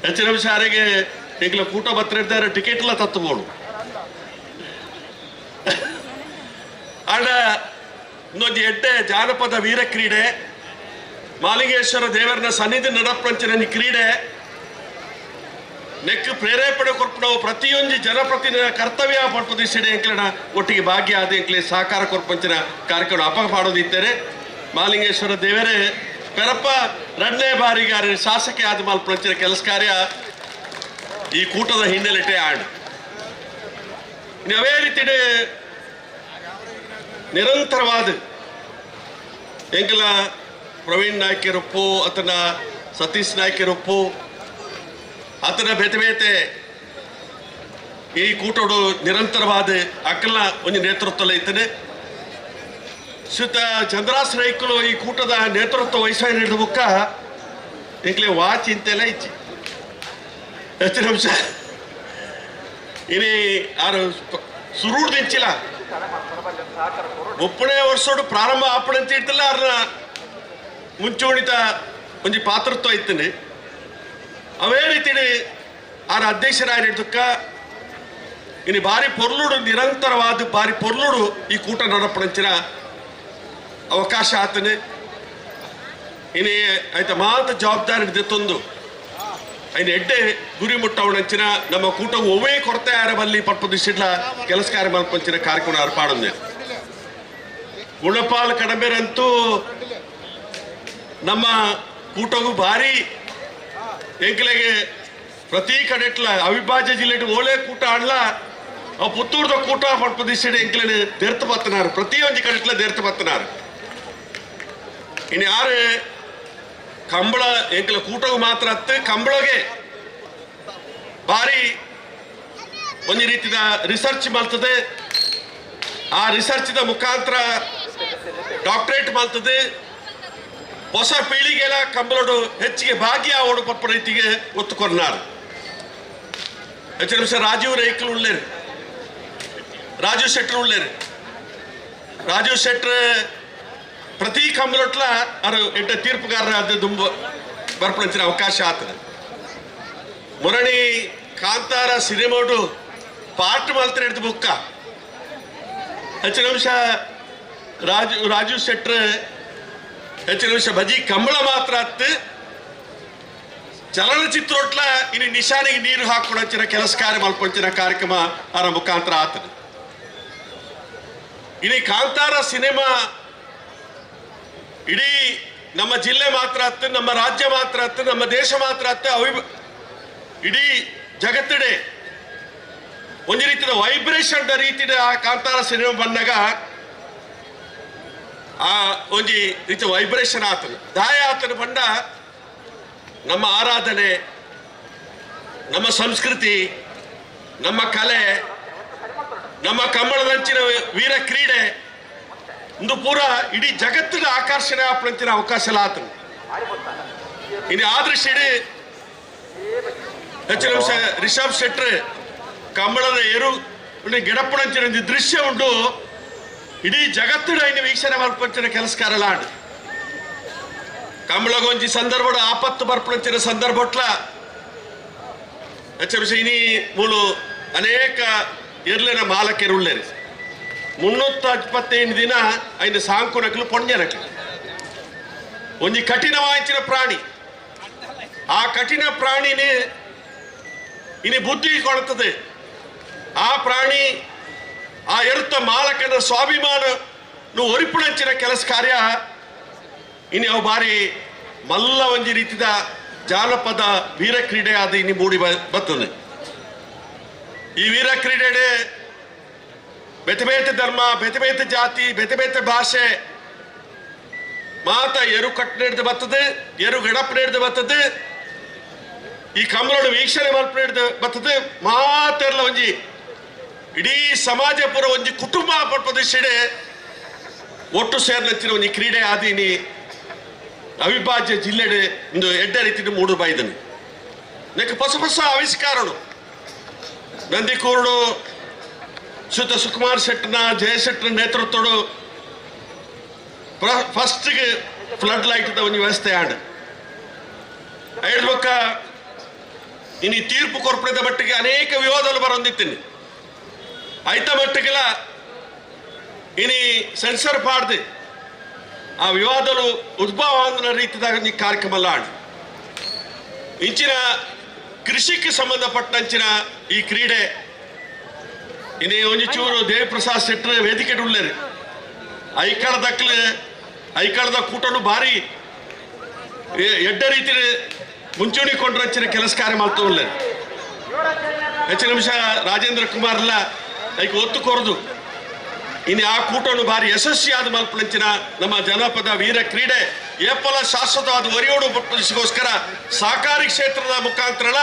ಹೆಚ್ಚು ನಿಮಿಷ ಆರೆಗೆ ಎಂಕೆಲ್ಲ ಕೂಟ ಬತ್ತರ ಇದ್ದಾರೆ ಟಿಕೆಟ್ ಎಲ್ಲ ತತ್ತಬೋಡು. ಆಡ ಇನ್ನೊಂದು ಎಡ್ಡೆ ಜಾನಪದ ವೀರ ಕ್ರೀಡೆ ಮಾಲಿಂಗೇಶ್ವರ ದೇವರನ ಸನ್ನಿಧಿ ನಡಪಂಚಿನ ಕ್ರೀಡೆ ನೆಕ್ ಪ್ರೇರೇಪಣೆ ಕೊರ್ಪುನವು ಪ್ರತಿಯೊಂದು ಜನಪ್ರತಿನಿಧಿಯ ಕರ್ತವ್ಯ ಪಡ್ಪದಿಸಿಡೆ ಎಂಕ್ಲೆನ ಒಟ್ಟಿಗೆ ಭಾಗ್ಯ ಆದ ಎಂಕ್ಲೆ ಸಹಕಾರ ಕೊರ್ಪಂಚಿನ ಕಾರ್ಯಕ್ರಮ ಅಪಗ ಪಾಡೋದಿದ್ದೇನೆ. ಮಾಲಿಂಗೇಶ್ವರ ದೇವರೇ ಪೆರಪ್ಪ ಎರಡನೇ ಬಾರಿಗೆ ಶಾಸಕಿ ಆದ ಮಲ್ಪಂಚಿನ ಕೆಲಸ ಕಾರ್ಯ ಈ ಕೂಟದ ಹಿನ್ನೆಲೆಟೆ ಆಡ್ ಅವೇ ರೀತಿ ನಿರಂತರವಾದ ಎಂಕಲ ಪ್ರವೀಣ್ ನಾಯ್ಕರೊಪ್ಪು ಆತನ ಸತೀಶ್ ನಾಯ್ಕರೊಪ್ಪು ಆತನ ಬೇತೆ ಬೇತೆ ಈ ಕೂಟೋಡು ನಿರಂತರವಾದ ಅಕ್ಕಲ ಒಂದು ನೇತೃತ್ವ ಇದ್ದಾನೆ. ಶ್ರೀಯುತ ಚಂದ್ರಾಸ್ ರೈಕುಲು ಈ ಕೂಟದ ನೇತೃತ್ವ ವಹಿಸ ನೀಡಿದ ಬುಕ್ಕ ಎಂಕ್ಲೆ ವಾ ಚಿಂತೆಲ್ಲ ಇಚ್ಚಿ ಹೆಚ್ಚು ನಿಮಿಷ ಇನಿ ಆರು ಸುರೂಡ್ ದಿಂಚಿಲ್ಲ ಮುಪ್ಪನೇ ವರ್ಷೋಡು ಪ್ರಾರಂಭ ಆಪಣೆ ಅಂತ ಇಡ್ತಿಲ್ಲ ಅರ್ನ ಮುಂಚೂಣಿತ ಒಂಜಿ ಪಾತ್ರತ್ವ ಇತ್ತನೆ. ಅವೇ ರೀತಿ ಆರ ಅಧ್ಯಕ್ಷರಾಗಿದ್ದಕ್ಕ ಇನ್ನು ಭಾರಿ ಪೊರ್ಲುಡು ನಿರಂತರವಾದ ಭಾರಿ ಪೊರ್ಲುಡು ಈ ಕೂಟ ನಡಪಣಂಚಿನ ಅವಕಾಶ ಆತನೆ. ಇನಿ ಆಯ್ತ ಮಾತ ಜವಾಬ್ದಾರಿ ತಂದು ಐನ ಎಡ್ಡೆ ಗುರಿ ಮುಟ್ಟವಣಂಚಿನ ನಮ್ಮ ಕೂಟವು ಒವೇ ಕೊರತೆ ಆರಬಲ್ಲಿ ಪಡ್ಪದಿಸಿಡ್ಲ ಕೆಲಸ ಕಾರ್ಯ ಮಲ್ಪಂಚಿನ ಕಾರ್ಯಕ್ರಮ ಏರ್ಪಾಡೊಂದೆ. ಗುಣಪಾಲ್ ಕಡಂಬೆರಂತೂ ನಮ್ಮ ಕೂಟವು ಭಾರಿ ಎಂಕಲೆಗೆ ಪ್ರತಿ ಕಡೆಟ್ಲ ಅವಿಭಾಜ್ಯ ಜಿಲ್ಲೆ ಓಳೆ ಕೂಟ ಆಡ್ಲ ಅವು ಪುತ್ತೂರ್ದ ಕೂಟ ಪಡ್ಪದಿಸಿಡ ಎಂಕಲೆನೆ ದೇರ್ತ ಬತ್ತನಾರು ಪ್ರತಿಯೊಂದು ಕಡೆಟ್ಲ ದೇರ್ತ ಬತ್ತನಾರು. ಇನ್ನು ಯಾರು ಕಂಬಳ ಎಂಕಲ ಕೂಟವು ಮಾತ್ರ ಅತ್ತು ಕಂಬಳಗೆ ಭಾರಿ ಒಂದು ರೀತಿಯ ರಿಸರ್ಚ್ ಮಾಡ್ತದೆ. ಆ ರಿಸರ್ಚ್ದ ಮುಖಾಂತರ ಡಾಕ್ಟರೇಟ್ ಮಾಡ್ತದೆ. ಹೊಸ ಪೀಳಿಗೆಲ ಕಂಬಳಡು ಹೆಚ್ಚಿಗೆ ಭಾಗಿಯಾವಡು ಪಪ್ಪ ರೀತಿಗೆ ಒತ್ತು ಕೊರ್ನಾರು. ಹೆಚ್ಚಿನ ನಿಮಿಷ ರಾಜೀವ್ ರೈಕಲ್ ಉಳ್ಳೇರು, ರಾಜೀವ್ ಶೆಟ್ಟರ್ ಉಳ್ಳೇರು. ರಾಜೀವ್ ಶೆಟ್ಟರ್ ಪ್ರತಿ ಕಂಬಳೊಟ್ಲ ಅವರು ಎಡ್ಡ ತೀರ್ಪುಗಾರರ ಅದು ದುಂಬ ಬರ್ಪಣಂಚಿನ ಅವಕಾಶ ಆತದೆ. ಮುರಣಿ ಕಾಂತಾರ ಸಿನಿಮೋಟು ಪಾಠ ಮಲ್ತಾರೆ ಹಿಡಿದು ಬುಕ್ಕ ಹೆಚ್ಚಿನ ನಿಮಿಷ ರಾಜೀವ್ ಶೆಟ್ಟರ್ ಹೆಚ್ಚಿನ ನಿಮಿಷ ಬಜಿ ಕಂಬಳ ಮಾತ್ರ ಅತ್ತು ಚಲನಚಿತ್ರೋಟ್ಲ ಇನ್ನು ನಿಶಾನಿಗೆ ನೀರು ಹಾಕೊಳಂಚಿನ ಕೆಲಸ ಕಾರ್ಯ ಮಲ್ಪಂಚಿನ ಕಾರ್ಯಕ್ರಮ ಅವರ ಮುಖಾಂತರ ಆತದೆ. ಇನ್ನು ಕಾಂತಾರ ಸಿನಿಮಾ ಇಡೀ ನಮ್ಮ ಜಿಲ್ಲೆ ಮಾತ್ರ ಅತ್ತು, ನಮ್ಮ ರಾಜ್ಯ ಮಾತ್ರ ಅತ್ತು, ನಮ್ಮ ದೇಶ ಮಾತ್ರ ಅತ್ತು, ಇಡೀ ಜಗತ್ತಿಡೆ ಒಂದು ರೀತಿಯ ವೈಬ್ರೇಷನ್ ರೀತಿಯ ಆ ಕಾಂತಾರ ಸಿನಿಮಾ ಬಂದಾಗ ಆ ಒಂದು ರೀತಿಯ ವೈಬ್ರೇಷನ್ ಆತನು ದಾಯ ಆತನು ಬಂಡ ನಮ್ಮ ಆರಾಧನೆ, ನಮ್ಮ ಸಂಸ್ಕೃತಿ, ನಮ್ಮ ಕಲೆ, ನಮ್ಮ ಕಂಬಳದಂಚಿನ ವೀರ ಕ್ರೀಡೆ ಒಂದು ಪೂರ ಇಡೀ ಜಗತ್ತಿನ ಆಕರ್ಷಣೆ ಆಪಣಂಚಿನ ಅವಕಾಶ ಆತನು. ಇನ್ನು ಆ ದೃಷ್ಟಿ ಹೆಚ್ಚಿನ ಅಂಶ ರಿಷಬ್ ಶೆಟ್ಟರ್ ಕಂಬಳದ ಏರು ಗಿಡಪ್ಪಣಂಚಿನ ದೃಶ್ಯ ಉಂಟು ಇಡೀ ಜಗತ್ತಿನ ಇನ್ನು ವೀಕ್ಷಣೆ ಮಲ್ಪಂಚಿನ ಕೆಲಸಕಾರಲ್ಲ ಆಡು. ಕಂಬಳಗೊಂಜಿ ಸಂದರ್ಭ ಆಪತ್ತು ಬರ್ಪಣಂಚಿನ ಸಂದರ್ಭಟ್ಲ ಹೆಚ್ಚು ಇನಿ ಮೂಲು ಅನೇಕ ಎರ್ಲಿನ ಮಾಲಕರುಳ್ಳೇರಿ 325 ದಿನ ಐದು ಸಾಂಕುನಕಲು ಪೊಣ್ಯನಕಲು ಒಂಜಿ ಕಠಿಣವಾಂಚಿನ ಪ್ರಾಣಿ. ಆ ಕಠಿಣ ಪ್ರಾಣಿನೇ ಇನಿ ಬುದ್ಧಿ ಕೊಡುತ್ತದೆ. ಆ ಪ್ರಾಣಿ ಆ ಎರುತ್ತ ಮಾಲಕನ ಸ್ವಾಭಿಮಾನ ಒರಿಪುಣಂಚಿನ ಕೆಲಸ ಕಾರ್ಯ ಇನಿ ಅವು ಬಾರಿ ಮಲ್ಲ ಒಂಜಿ ರೀತಿದ ಜಾನಪದ ವೀರ ಕ್ರೀಡೆ ಆದ ಇನಿ ಮೂಡಿ ಬರ್ತದೆ. ಈ ವೀರ ಕ್ರೀಡೆ ಬೇತೆ ಬೇತೆ ಧರ್ಮ, ಬೇತೆ ಬೇತೆ ಜಾತಿ, ಬೇತೆ ಬೇತೆ ಭಾಷೆ ಮಾತ ಎರು ಕಟ್ಟನೆ ಹಿಡಿದು ಬರ್ತದೆ, ಎರು ಗಡಪ್ಪನೆ ಹಿಡಿದು ಬರ್ತದೆ, ಈ ಕಂಬಳಡು ವೀಕ್ಷಣೆ ಮಲ್ಪನೆ ಹಿಡಿದು ಬರ್ತದೆ. ಮಾತೆಲ್ಲ ಒಂಜಿ ಇಡೀ ಸಮಾಜ ಪೂರ ಒಂಜಿ ಕುಟುಂಬ ಪ್ರದೇಶಡೆ ಒಟ್ಟು ಸೇರ್ನಂಚಿನ ಒಂಜಿ ಕ್ರೀಡೆ ಆದೀನಿ ಅವಿಭಾಜ್ಯ ಜಿಲ್ಲೆಡೆ ಒಂದು ಎಡ್ಡ ರೀತಿ ಮೂಡು ಬಾಯ್ದನು. ನೆಕ್ ಹೊಸ ಹೊಸ ಆವಿಷ್ಕಾರನು ನಂದಿಕೂರುಡು ಸುತ್ತ ಸುಕುಮಾರ್ ಶೆಟ್ಟನ ಜಯ ಶೆಟ್ಟನ ನೇತೃತ್ವಡು ಫಸ್ಟ್ಗೆ ಫ್ಲಡ್ ಲೈಟ್ ಒಂದು ವ್ಯವಸ್ಥೆ ಆಂಡ್ ಐದು ಇನ್ನು ತೀರ್ಪು ಕೊರ್ಪಣದ ಮಟ್ಟಿಗೆ ಅನೇಕ ವಿವಾದಗಳು ಬರೊಂದಿತ್ತೀನಿ. ಐತ ಮಟ್ಟಿಗೆಲ್ಲ ಇನಿ ಸೆನ್ಸರ್ ಪಾಡ್ದು ಆ ವಿವಾದಗಳು ಉದ್ಭವ ಅಂದಿನ ರೀತಿದಾಗ ಕಾರ್ಯಕ್ರಮ ಆಂಡ್. ಇಂಚಿನ ಕೃಷಿಗೆ ಸಂಬಂಧಪಟ್ಟಂಚಿನ ಈ ಕ್ರೀಡೆ ಇನಿ ಒಂಜಿ ಚೂರು ದೇವಿಪ್ರಸಾದ್ ಶೆಟ್ಟರ್ ವೇದಿಕೆ ಉಳ್ಳೇರು. ಐಕಾಳದಕ್ಲು ಐಕಾಳದ ಕೂಟನು ಭಾರಿ ಎಡ್ಡ ರೀತಿ ಮುಂಚೂಣಿ ಕೊಂಡ್ರಂಚಿನ ಕೆಲಸ ಕಾರ್ಯ ಮಾಡ್ತಾ ಉಳ್ಳೇರು. ಹೆಚ್ಚಿನ ನಿಮಿಷ ರಾಜೇಂದ್ರ ಕುಮಾರ್ಲ ಐಕ್ ಒತ್ತು ಕೊರದು ಇನ್ನು ಆ ಕೂಟನು ಭಾರಿ ಯಶಸ್ವಿಯಾದ ಮಲ್ಪಣಂಚಿನ ನಮ್ಮ ಜನಪದ ವೀರ ಕ್ರೀಡೆ ಏಪಲ ಶಾಶ್ವತವಾದ ಒರಿಯೋಡು ಪಕ್ಷಿಗೋಸ್ಕರ ಸಹಕಾರಿ ಕ್ಷೇತ್ರದ ಮುಖಾಂತರ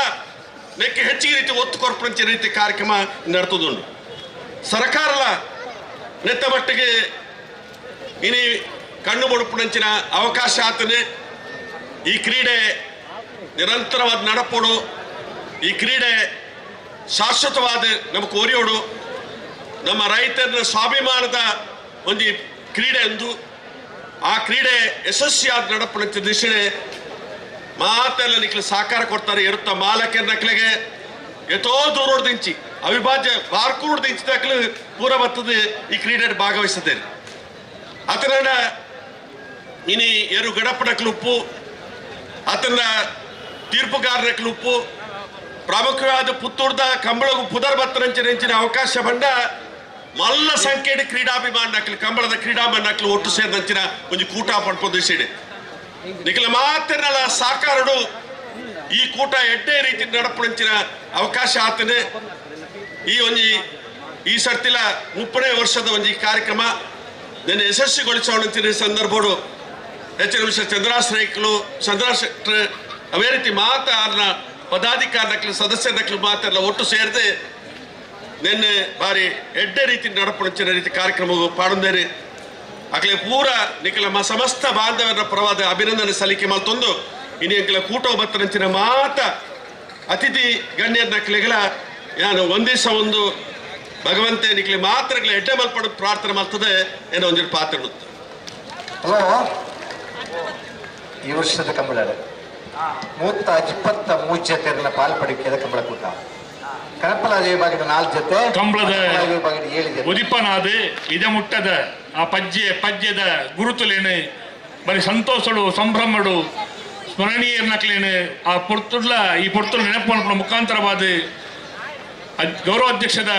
ನೆಕ್ಕೆ ಹೆಚ್ಚಿಗೆ ರೀತಿ ಒತ್ತು ಕೊರ್ಪಣಂಚಿನ ರೀತಿ ಕಾರ್ಯಕ್ರಮ ನಡೆತದುಂಡು. ಸರ್ಕಾರಲ ನೆತ್ತ ಮಟ್ಟಿಗೆ ಇನಿ ಕಣ್ಣು ಮುಡುಪುಣಂಚಿನ ಅವಕಾಶ ಆತನೆ. ಈ ಕ್ರೀಡೆ ನಿರಂತರವಾದ ನಡಪೋಡು, ಈ ಕ್ರೀಡೆ ಶಾಶ್ವತವಾದ ನಮಗೆ ಒರಿಯೋಡು, ನಮ್ಮ ರೈತರ ಸ್ವಾಭಿಮಾನದ ಒಂದು ಕ್ರೀಡೆ ಎಂದು ಆ ಕ್ರೀಡೆ ಯಶಸ್ವಿಯಾದ ನಡಪಣಂಚಿನ ದಿಶೆ ಮಾತೆಲ್ಲ ನಿಕ್ಲು ಸಹಕಾರ ಕೊಡ್ತಾರೆ. ಇರುತ್ತ ಮಾಲಕರ ನಕ್ಲಿಗೆ ಎತೋ ದೂರೋಡ್ದಿಂಚಿ ಅವಿಭಾಜ್ಯ ಬಾರ್ಕೂಡ್ದಿಂಚಿ ನಕ್ಲು ಪೂರ ಬರ್ತದೆ ಈ ಕ್ರೀಡೆ ಭಾಗವಹಿಸುತ್ತೇನೆ. ಆತನ ಇನಿ ಎರು ಗಡಪನಕ್ಲು ಉಪ್ಪು, ಆತನ ತೀರ್ಪುಗಾರನಕ್ಲು ಉಪ್ಪು, ಪ್ರಾಮುಖ್ಯವಾದ ಪುತ್ತೂರ್ದ ಕಂಬಳಗು ಪುದರ್ ಬತ್ತರಂಚಿನ ಅವಕಾಶ ಬಂಡ ಮಲ್ಲ ಸಂಖ್ಯೆಯ ಕ್ರೀಡಾಭಿಮಾನಕ್ಲು ಕಂಬಳದ ಕ್ರೀಡಾಭಿಮಾನಕ್ಲು ಒಟ್ಟು ಸೇರಿದಂಚಿನ ಒಂದು ಕೂಟ ಪಡ್ಪೊಂದಿಸಿಡೆ ನಿಖಲ ಮಾತ್ರನಲ್ಲ ಸಾಕಾರಡು ಈ ಕೂಟ ಎಡ್ಡೆ ರೀತಿ ನಡಪಣಂಚಿನ ಅವಕಾಶ ಆತನೆ. ಈ ಒಂಜಿ ಈ ಸರ್ತಿಲ 30ನೇ ವರ್ಷದ ಒಂಜಿ ಕಾರ್ಯಕ್ರಮ ನನ್ನ ಯಶಸ್ವಿಗೊಳಿಸೋಣಂಚಿನ ಸಂದರ್ಭಡು ಹೆಚ್ಚಿನ ವಿಷಯ ಚಂದ್ರಾಶ್ರಯಕ್ಲು ಚಂದ್ರಾಶೆಟ್ರು ಅವೇ ರೀತಿ ಮಾತ ಪದಾಧಿಕಾರಿ ಸದಸ್ಯರ ನಕಲು ಮಾತೆಲ್ಲ ಒಟ್ಟು ಸೇರಿದೆ ನಿನ್ನೆ ಬಾರಿ ಎಡ್ಡೆ ರೀತಿ ನಡಪಣಂಚಿನ ರೀತಿ ಕಾರ್ಯಕ್ರಮ ಪಾಡುಂದೇರಿ. ಅಕ್ಲೆ ಪೂರ ನಿಖಲ ಸಮಸ್ತ ಬಾಂಧವರ ಪರವಾದ ಅಭಿನಂದನೆ ಸಲ್ಲಿಕೆ ಮಲ್ತೊಂದು ಇನಿ ಅಂಕಲ ಕೂಟ ಬತ್ತನಂಚಿನ ಮಾತ ಅತಿಥಿ ಗಣ್ಯರ್ನಕ್ಲೆಗಳ ಯಾನು ಒಂದಿಸ ಒಂದು ಭಗವಂತೆ ನಿಕ್ಲೆ ಮಾತ್ರಗಳ ಎಡ್ಡೆ ಮಲ್ಪಡ ಪ್ರಾರ್ಥನೆ ಮಾಡ್ತದೆ ಏನೋ ಒಂದಿರು ಪಾತ್ರ. ಹಲೋ, ಈ ವರ್ಷದ ಕಂಬಳ 123 ಜೊತೆ ಪಾಲ್ಪಡಿಕೆದ ಕಂಬಳ ಕೂಟ ಕನಪಲಾಜ ವಿಭಾಗದ 4 ಜೊತೆ, ಕಂಬಳದ ವಿಭಾಗದ 7 ಜೊತೆ. ಉದಿಪನಾದ ಇದ ಮುಟ್ಟದ ಆ ಪಜ್ಜೆ ಪಜ್ಜೆದ ಗುರುತುಲೇನು ಬರೀ ಸಂತೋಷಡು ಸಂಭ್ರಮಡು ಸ್ಮರಣೀಯರ್ನಕ್ಲೇನು ಆ ಪೊರ್ತುಡ್ಲ ಈ ಪೊರ್ತುಲ್ ನೆನಪು ಮುಖಾಂತರವಾದ ಗೌರವಾಧ್ಯಕ್ಷದ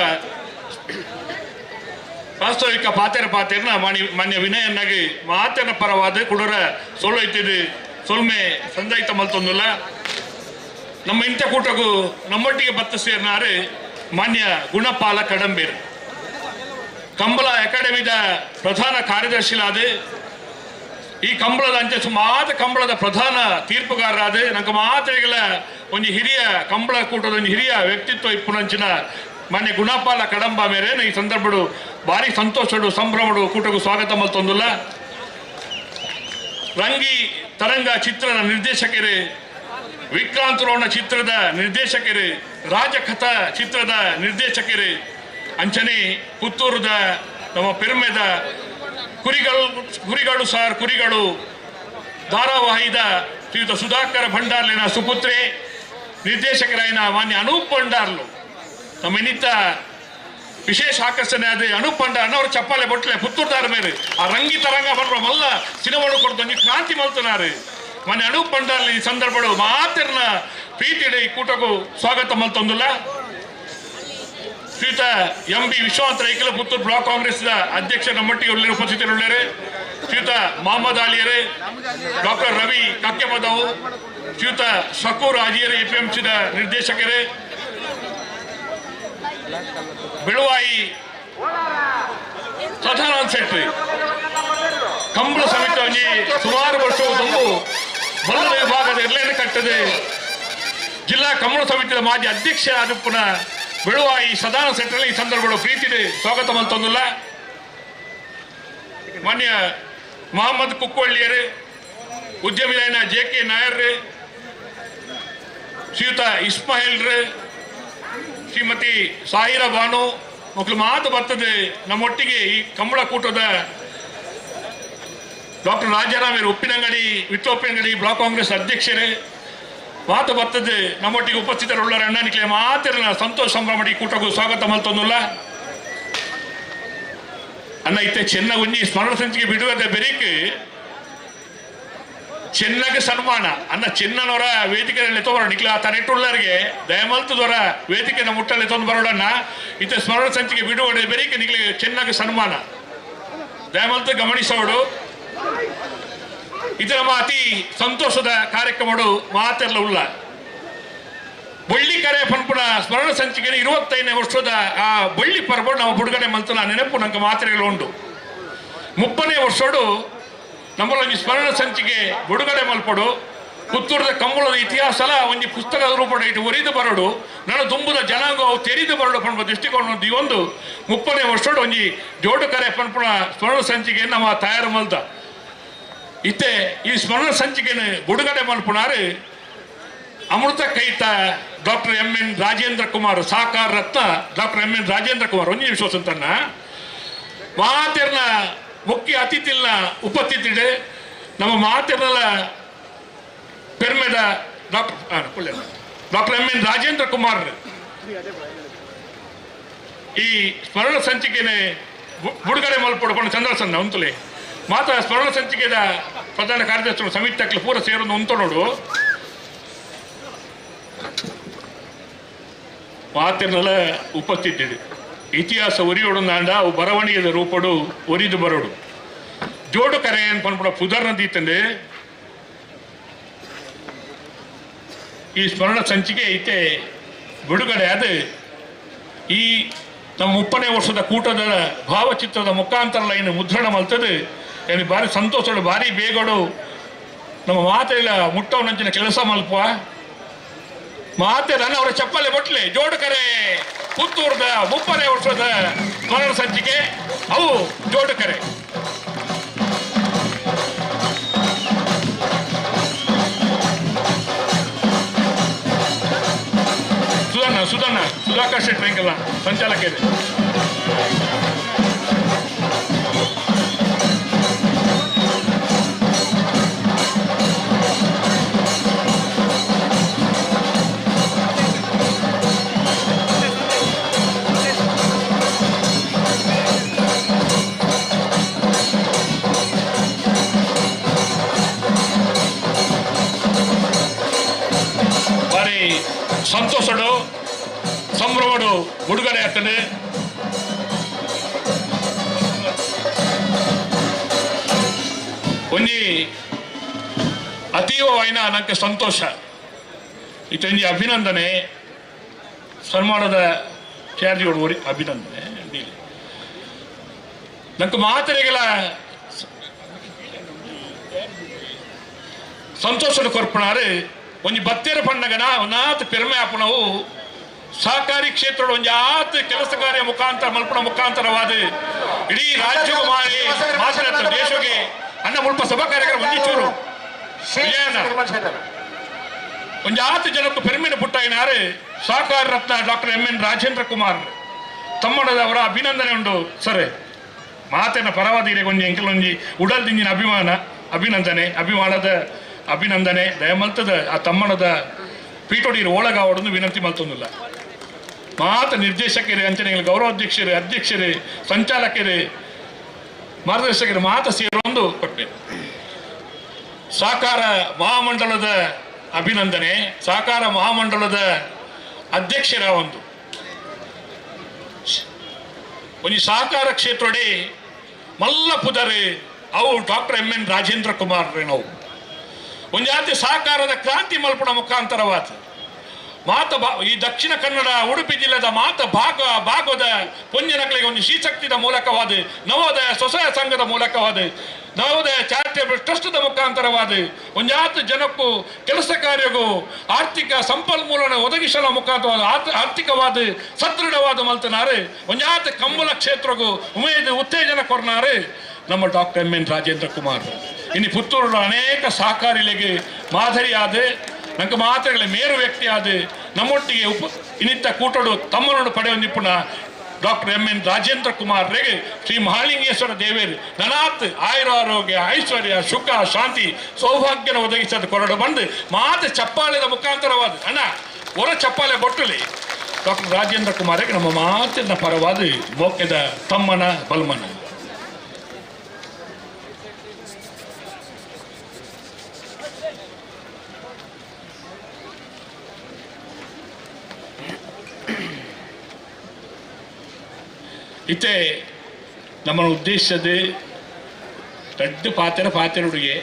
ವಾಸ್ತವಿಕ ಪಾತೆರ ಪಾತೆರ್ನ ಮಾನ್ಯ ವಿನಯನ್ನಾಗಿ ಮಾತೆರ ಪರವಾದ ಕುಡರ ಸೊಳ್ಳು ಇತ್ತಿದ್ದು ಸೊಲ್ಮೆ ಸಂದಾಯಿತ ಮಲ್ತೊಂದಿಲ್ಲ. ನಮ್ಮ ಇಂಥ ಕೂಟಕ್ಕೂ ನಮ್ಮೊಟ್ಟಿಗೆ ಬತ್ತ ಸೇರಿನಾರು ಮಾನ್ಯ ಗುಣಪಾಲ ಕಡಂಬೀರ್, ಕಂಬಳ ಅಕಾಡೆಮಿದ ಪ್ರಧಾನ ಕಾರ್ಯದರ್ಶಿಲಾದ ಈ ಕಂಬಳದ ಅಂಚೆ ಸುಮಾರು ಕಂಬಳದ ಪ್ರಧಾನ ತೀರ್ಪುಗಾರರಾದ ನಂಗೆ ಮಾತ್ರೆಗಳ ಒಂದು ಹಿರಿಯ ಕಂಬಳ ಕೂಟದ ಒಂದು ಹಿರಿಯ ವ್ಯಕ್ತಿತ್ವ ಇಪ್ಪುನಂಚಿನ ಮಾನ್ಯ ಗುಣಪಾಲ ಕಡಂಬ ಮೇರೆ ಈ ಸಂದರ್ಭಡು ಭಾರಿ ಸಂತೋಷಡು ಸಂಭ್ರಮಡು ಕೂಟಕ್ಕೂ ಸ್ವಾಗತ ಮಲ್ತೊಂದಿಲ್ಲ. ರಂಗಿ ತರಂಗ ಚಿತ್ರದ ನಿರ್ದೇಶಕರು, ವಿಕ್ರಾಂತ್ ರೋಣ ಚಿತ್ರದ ನಿರ್ದೇಶಕರು, ರಾಜಕಥಾ ಚಿತ್ರದ ನಿರ್ದೇಶಕರು, ಅಂಚನೆ ಪುತ್ತೂರದ ನಮ್ಮ ಪೆರುಮೆದ ಕುರಿಗಳು ಸಾರ್ ಕುರಿಗಳು ಧಾರಾವಾಹಿದ ಶ್ರೀಯುತ ಸುಧಾಕರ ಭಂಡಾರ್ಲಿನ ಸುಪುತ್ರೆ ನಿರ್ದೇಶಕರಾಯಿನ ಮಾನ್ಯ ಅನೂಪ್ ಭಂಡಾರ್ಲು ನಮ್ಮ ಇನ್ನಿತ ವಿಶೇಷ ಆಕರ್ಷಣೆ ಆದ ಅನೂಪ್ ಭಂಡಾರ್ನ ಅವರು ಚಪ್ಪಾಲೆ ಬೊಟ್ಲೆ ಪುತ್ತೂರ್ದಾರ ಮೇಲೆ ಆ ರಂಗಿ ತರಂಗ ಬರುವ ಮಲ್ಲ ಸಿನಿಮಾಡು ಕೊಡ್ತು ಕ್ರಾಂತಿ ಮಲ್ತನಾರು ಮಾನ್ಯ ಅನೂಪ್ ಭಂಡಾರ್ಲಿ ಈ ಸಂದರ್ಭಡು ಮಾತಿರ್ನ ಪ್ರೀತಿಡೆ ಈ ಕೂಟಕ್ಕೂ ಸ್ವಾಗತ ಮಲ್ತೊಂದಿಲ್ಲ. ಶ್ರೀಯುತ M B Vishwanatha Raikala Puttur block Congress ಅಧ್ಯಕ್ಷ ನಮ್ಮೊಟ್ಟಿಗೆ ಉಪಸ್ಥಿತರುಳ್ಳಾರೆ. ಶ್ರೀಯುತ ಮೊಹಮ್ಮದ್ ಅಲಿಯರೇ, ಡಾಕ್ಟರ್ ರವಿ ಕಕ್ಕೆಮದವು, ಶ್ರೀಯುತ ಶಕೂರ್ ಹಾಜಿಯರೇ ಎಪಿಎಂಸಿದ ನಿರ್ದೇಶಕರೇ, ಬೆಳುವಾಯಿ ಸದಾನಂದ ಶೆಟ್ಟಿ ಕಂಬಳ ಸಮಿತಿ ಸುಮಾರು ವರ್ಷ ತುಂಬು ಬಲ್ಲ ವಿಭಾಗದ ಎಲ್ಲೆಡೆ ಕಟ್ಟದೆ ಜಿಲ್ಲಾ ಕಂಬಳ ಸಮಿತಿಯ ಮಾಜಿ ಅಧ್ಯಕ್ಷ ಆದಪ್ಪನ ಬೆಳುವಾಯಿ ಸದಾನಂದ ಶೆಟ್ಟರಲ್ಲಿ ಈ ಸಂದರ್ಭಗಳು ಪ್ರೀತಿ ಸ್ವಾಗತ ಮಲ್ತೊಂದಿಲ್ಲ. ಮಾನ್ಯ ಮೊಹಮ್ಮದ್ ಕುಕ್ಕೊಳ್ಳಿಯರೇ, ಉದ್ಯಮಿಯಾಯನ ಜೆ ಕೆ ನಾಯರ್, ಶ್ರೀಯುತ ಇಸ್ಮಾಯಿಲ್ರೇ, ಶ್ರೀಮತಿ ಸಾಹಿರಾ ಬಾನು ಮಕ್ಕಳು ಮಾತು ಬರ್ತದೆ. ನಮ್ಮೊಟ್ಟಿಗೆ ಈ ಕಂಬಳ ಕೂಟದ ಡಾಕ್ಟರ್ ರಾಜಾರಾಮ್ ಉಪ್ಪಿನಂಗಡಿ ವಿತ್ತು ಉಪ್ಪಿನಂಗಡಿ ಬ್ಲಾಕ್ ಕಾಂಗ್ರೆಸ್ ಅಧ್ಯಕ್ಷರೇ ಮಾತು ಬರ್ತದೆ. ನಮ್ಮೊಟ್ಟಿಗೆ ಉಪಸ್ಥಿತರುಳ್ಳರ ಅಣ್ಣನಿಗೆ ಮಾತಿರಲ್ಲ ಸಂತೋಷ ಸಂಭ್ರಮ ಈ ಕೂಟಕ್ಕೂ ಸ್ವಾಗತ ಮಲ್ತೊಂದಿಲ್ಲ. ಅಣ್ಣ ಇತ್ತೆ ಚೆನ್ನ ಒಂಜಿ ಸ್ಮರಣ ಸಂಚಿಕೆ ಬಿಡುವುದೇ ಬೆರಿಕ್ ಚೆನ್ನಗೆ ಸನ್ಮಾನ ಅನ್ನ ಚೆನ್ನನವರ ವೇದಿಕೆಯಲ್ಲಿ ತೋಬರೋಣ ನಿಕ್ಲ ತನೆಟ್ಟುಳ್ಳರಿಗೆ ದಯಮಲ್ತದವರ ವೇದಿಕೆಯ ಮುಟ್ಟಲ್ಲಿ ತಂದು ಬರೋಣ. ಇತ್ತೆ ಸ್ಮರಣ ಸಂಚಿಕೆ ಬಿಡುಗಡೆ ಬೆರಿಕೆ ನಿಕ್ಲಿ ಚೆನ್ನಗೆ ಸನ್ಮಾನ ದಯಮಲ್ತು ಗಮನಿಸೋಡು. ಇದು ನಮ್ಮ ಅತಿ ಸಂತೋಷದ ಕಾರ್ಯಕ್ರಮಡು ಮಾತೆಲ್ಲ ಉಳ್ಳ ಬಳ್ಳಿ ಕರೆ ಪನ್ಪುನ ಸ್ಮರಣ ಸಂಚಿಕೆ 25ನೇ ವರ್ಷದ ಆ ಬಳ್ಳಿ ಪರ್ವ ನಾವು ಬಿಡುಗಡೆ ಮಲ್ತನ ನೆನಪು ನಂಗೆ ಮಾತ್ರೆಗಳು ಉಂಟು. 30ನೇ ವರ್ಷಡು ನಮ್ಮಲ್ಲೊಂದು ಸ್ಮರಣ ಸಂಚಿಕೆ ಬಿಡುಗಡೆ ಮಲ್ಪಡು ಪುತ್ತೂರದ ಕಂಬಳದ ಇತಿಹಾಸಲ ಒಂದು ಪುಸ್ತಕದ ರೂಪಡ ಇಟ್ಟು ಒರಿದು ಬರಡು ನನ್ನ ತುಂಬುದ ಜನಾಂಗ ಅವು ತೆರೆದು ಬರಡು ಪನ್ಪ ದೃಷ್ಟಿಕೋನ ಈ ಒಂದು 30ನೇ ವರ್ಷಡು ಒಂಜಿ ಜೋಡು ಕರೆ ಪನ್ಪುನ ಸ್ಮರಣ ಸಂಚಿಕೆ ನಮ್ಮ ತಯಾರು ಮಲ್ತ ಇತ್ತೆ ಈ ಸ್ಮರಣ ಸಂಚಿಕೆಯನ್ನು ಬಿಡುಗಡೆ ಮಲ್ಪುನಾರು ಅಮೃತ ಕೈತ doctor M N Rajendra Kumar, Sahakara Ratna doctor M N Rajendra Kumar ಒಂಜಿ ವಿಶ್ವಾಸ ತನ್ನ ಮಾತೆರ್ನ ಮುಖ್ಯ ಅತಿಥಿಲ್ನ ಉಪಸ್ಥಿತಿಡೆ ನಮ್ಮ ಮಾತೆರ್ನಲ ಪೆರ್ಮೆದ doctor M N Rajendra Kumar ಈ ಸ್ಮರಣ ಸಂಚಿಕೆನೆ ಬಿಡುಗಡೆ ಮಲ್ಪಡ್ಕೊಂಡು ಚಂದ್ರಸನ್ನ ಉಂತುಲೆ ಮಾತ್ರ ಸ್ಮರಣ ಸಂಚಿಕೆದ ಪ್ರಧಾನ ಕಾರ್ಯದರ್ಶಿ ಸಮಿತಿ ಪೂರ ಸೇರೊಂದು ಉಂತೊಡೋಡು ಮಾತಿನಲ್ಲ ಉಪಸ್ಥಿತಿಡು ಇತಿಹಾಸ ಒರಿಯೋಡು ಅವು ಬರವಣಿಗೆದ ರೂಪಡು ಒರಿದು ಬರೋಡು ಜೋಡು ಕರೆ ಪನ್ಪುಣ ಪುದರ್ನ ದೀತಂದೆ ಈ ಸ್ಮರಣ ಸಂಚಿಕೆ ಐತೆ ಬಿಡುಗಡೆ ಆದ ಈ ನಮ್ಮ 30ನೇ ವರ್ಷದ ಕೂಟದ ಭಾವಚಿತ್ರದ ಮುಖಾಂತರ ಲೈನ್ ಮುದ್ರಣ ಮಲ್ತದೆ. ಏನು ಭಾರಿ ಸಂತೋಷಡು ಭಾರಿ ಬೇಗಡು ನಮ್ಮ ಮಾತೆಲ್ಲ ಮುಟ್ಟವನಂಚಿನ ಕೆಲಸ ಮಲ್ಪ ಮಾತೆ ನನ್ನ ಅವರ ಚಪ್ಪಲೆ ಬಟ್ಲೆ ಜೋಡು ಕರೆ ಪುತ್ತೂರದ 30ನೇ ವರ್ಷದ ಸ್ಮರಣ ಸಂಚಿಕೆ ಅವು ಜೋಡು ಕರೆ. ತಮ್ಮನ ಸುಧಾಕರ್ ಶೆಟ್ಟಿ ಎಂಕಲ್ನ ಸಂಚಾಲಕರು. ಸಂತೋಷಡು ಸಂಭ್ರಮಡು ಬಿಡುಗಡೆ ಆಗ್ತದೆ. ಒಂಜಿ ಅತೀವವಾಯಿನ ನನಗೆ ಸಂತೋಷ ಇತ್ತೊಂಜಿ ಅಭಿನಂದನೆ ಸನ್ಮಾನದ ಚಾರ್ಜ್ ಅಭಿನಂದನೆ ನಂಗೆ ಮಾತರೆಗಳ ಸಂತೋಷದ ಕೊರ್ಪಣಾರು ಒಂಜಿ ಬತ್ತೇರ ಪಣ್ಣಗನ ಒಂದಾತ್ ಪೆರ್ಮೆ ಆಪುನವು ಸಹಕಾರಿ ಕ್ಷೇತ್ರದ ಒಂಜಿ ಆತ್ ಕೆಲಸ ಕಾರ್ಯ ಮುಖಾಂತರ ಮಲ್ಪುನ ಮುಖಾಂತರವಾದ ಇಡೀ ರಾಜ್ಯಗೂ ಮಾಡಿ ಮಾತ್ರ ದೇಶಕ್ಕೆ ಅನ್ನ ಮುಲ್ಪ ಸಭಾ ಕಾರ್ಯಕ್ರಮ ಒಂಜಿ ಚೂರು ಒಂಜಿ ಆತ್ ಜನಕ್ಕೂ ಪೆರ್ಮೆನ ಪುಟ್ಟಾಯಿನಾರು ಸಹಕಾರ ರತ್ನ ಡಾಕ್ಟರ್ ಎಂ ಎನ್ ರಾಜೇಂದ್ರ ಕುಮಾರ್ ತಮ್ಮಡದವರ ಅಭಿನಂದನೆ ಉಂಡು ಸರ್. ಮಾತಿನ ಪರವಾದಿಗೆ ಒಂಜಿ ಎಂಕಲ್ ಒಂಜಿ ಉಡಲ್ ದಿಂಜಿನ ಅಭಿಮಾನ ಅಭಿನಂದನೆ ಅಭಿಮಾನದ ಅಭಿನಂದನೆ ದಯಮಲ್ತದ ಆ ತಮ್ಮಣದ ಪೀಠೋಡಿರು ಒಳಗಾವಡನ್ನು ವಿನಂತಿ ಮಲ್ತೊಂದಿಲ್ಲ. ಮಾತ ನಿರ್ದೇಶಕರು ಅಂಚನೆ ಗೌರವಾಧ್ಯಕ್ಷರು ಅಧ್ಯಕ್ಷರು ಸಂಚಾಲಕರು ಮಾರ್ಗದರ್ಶಕರು ಮಾತ ಸೇರೊಂದು ಕೊಟ್ಟೆ. ಸಹಕಾರ ಮಹಾಮಂಡಲದ ಅಭಿನಂದನೆ ಸಹಕಾರ ಮಹಾಮಂಡಲದ ಅಧ್ಯಕ್ಷರ ಒಂದು ಒಂಜಿ ಸಹಕಾರ ಕ್ಷೇತ್ರಡೆ ಮಲ್ಲ ಪುದರೆ ಅವು doctor M N Rajendra Kumar ನಾವು ಒಂಜಾತಿ ಸಹಕಾರದ ಕ್ರಾಂತಿ ಮಲ್ಪುಣ ಮುಖಾಂತರವಾದ ಮಾತ ಈ ದಕ್ಷಿಣ ಕನ್ನಡ ಉಡುಪಿ ಜಿಲ್ಲೆದ ಮಾತ ಭಾಗ ಭಾಗದ ಪುಣ್ಯನಕಲಿಗೆ ಒಂದು ಶ್ರೀಶಕ್ತಿದ ಮೂಲಕವಾದ ನವೋದಯ ಸ್ವಸಹಾಯ ಸಂಘದ ಮೂಲಕವಾದ ನವೋದಯ ಚಾರಿಟೇಬಲ್ ಟ್ರಸ್ಟ್ದ ಮುಖಾಂತರವಾದ ಒಂಜಾತ ಜನಕ್ಕೂ ಕೆಲಸ ಕಾರ್ಯಗೂ ಆರ್ಥಿಕ ಸಂಪನ್ಮೂಲನ ಒದಗಿಸಲ ಮುಖಾಂತರವಾದ ಆರ್ಥಿಕವಾದ ಸದೃಢವಾದ ಮಲ್ತನಾರು ಒಂಜಾತ ಕಂಬಳ ಕ್ಷೇತ್ರಗೂ ಉಮೇದು ಉತ್ತೇಜನ ಕೊರ್ನಾರು ನಮ್ಮ doctor M N Rajendra Kumar. ಇನ್ನು ಪುತ್ತೂರು ಅನೇಕ ಸಹಕಾರಿಗಳಿಗೆ ಮಾದರಿಯಾದ ನಂಗೆ ಮಾತ್ರೆಗಳ ಮೇರು ವ್ಯಕ್ತಿಯಾದ ನಮ್ಮೊಟ್ಟಿಗೆ ಉಪ ಇನ್ನಿತ್ತ ಕೂಟಡು ತಮ್ಮನನ್ನು ಪಡೆಯುವ ನಿಪುಣ doctor M N Rajendra Kumar ರೆಗೆ Shri Mahalingeshwara ದೇವೇರು ನನಾತ್ ಆಯುರ ಆರೋಗ್ಯ ಐಶ್ವರ್ಯ ಸುಖ ಶಾಂತಿ ಸೌಭಾಗ್ಯನ ಒದಗಿಸೋದು ಕೊರಡು ಬಂದು ಮಾತು ಚಪ್ಪಾಳೆದ ಮುಖಾಂತರವಾದ ಅಣ್ಣ ಹೊರ ಚಪ್ಪಾಳೆ ಬೊಟ್ಟಲಿ ಡಾಕ್ಟರ್ ರಾಜೇಂದ್ರ ಕುಮಾರ್ಗೆ ನಮ್ಮ ಮಾತಿನ ಪರವಾದ ಮೋಕ್ಯದ ತಮ್ಮನ ಬಲ್ಮನ. ಇತ್ತೆ ನಮ್ಮ ಉದ್ದೇಶದ ದೊಡ್ಡ ಪಾತ್ರ ಪಾತ್ರರಿಗೆ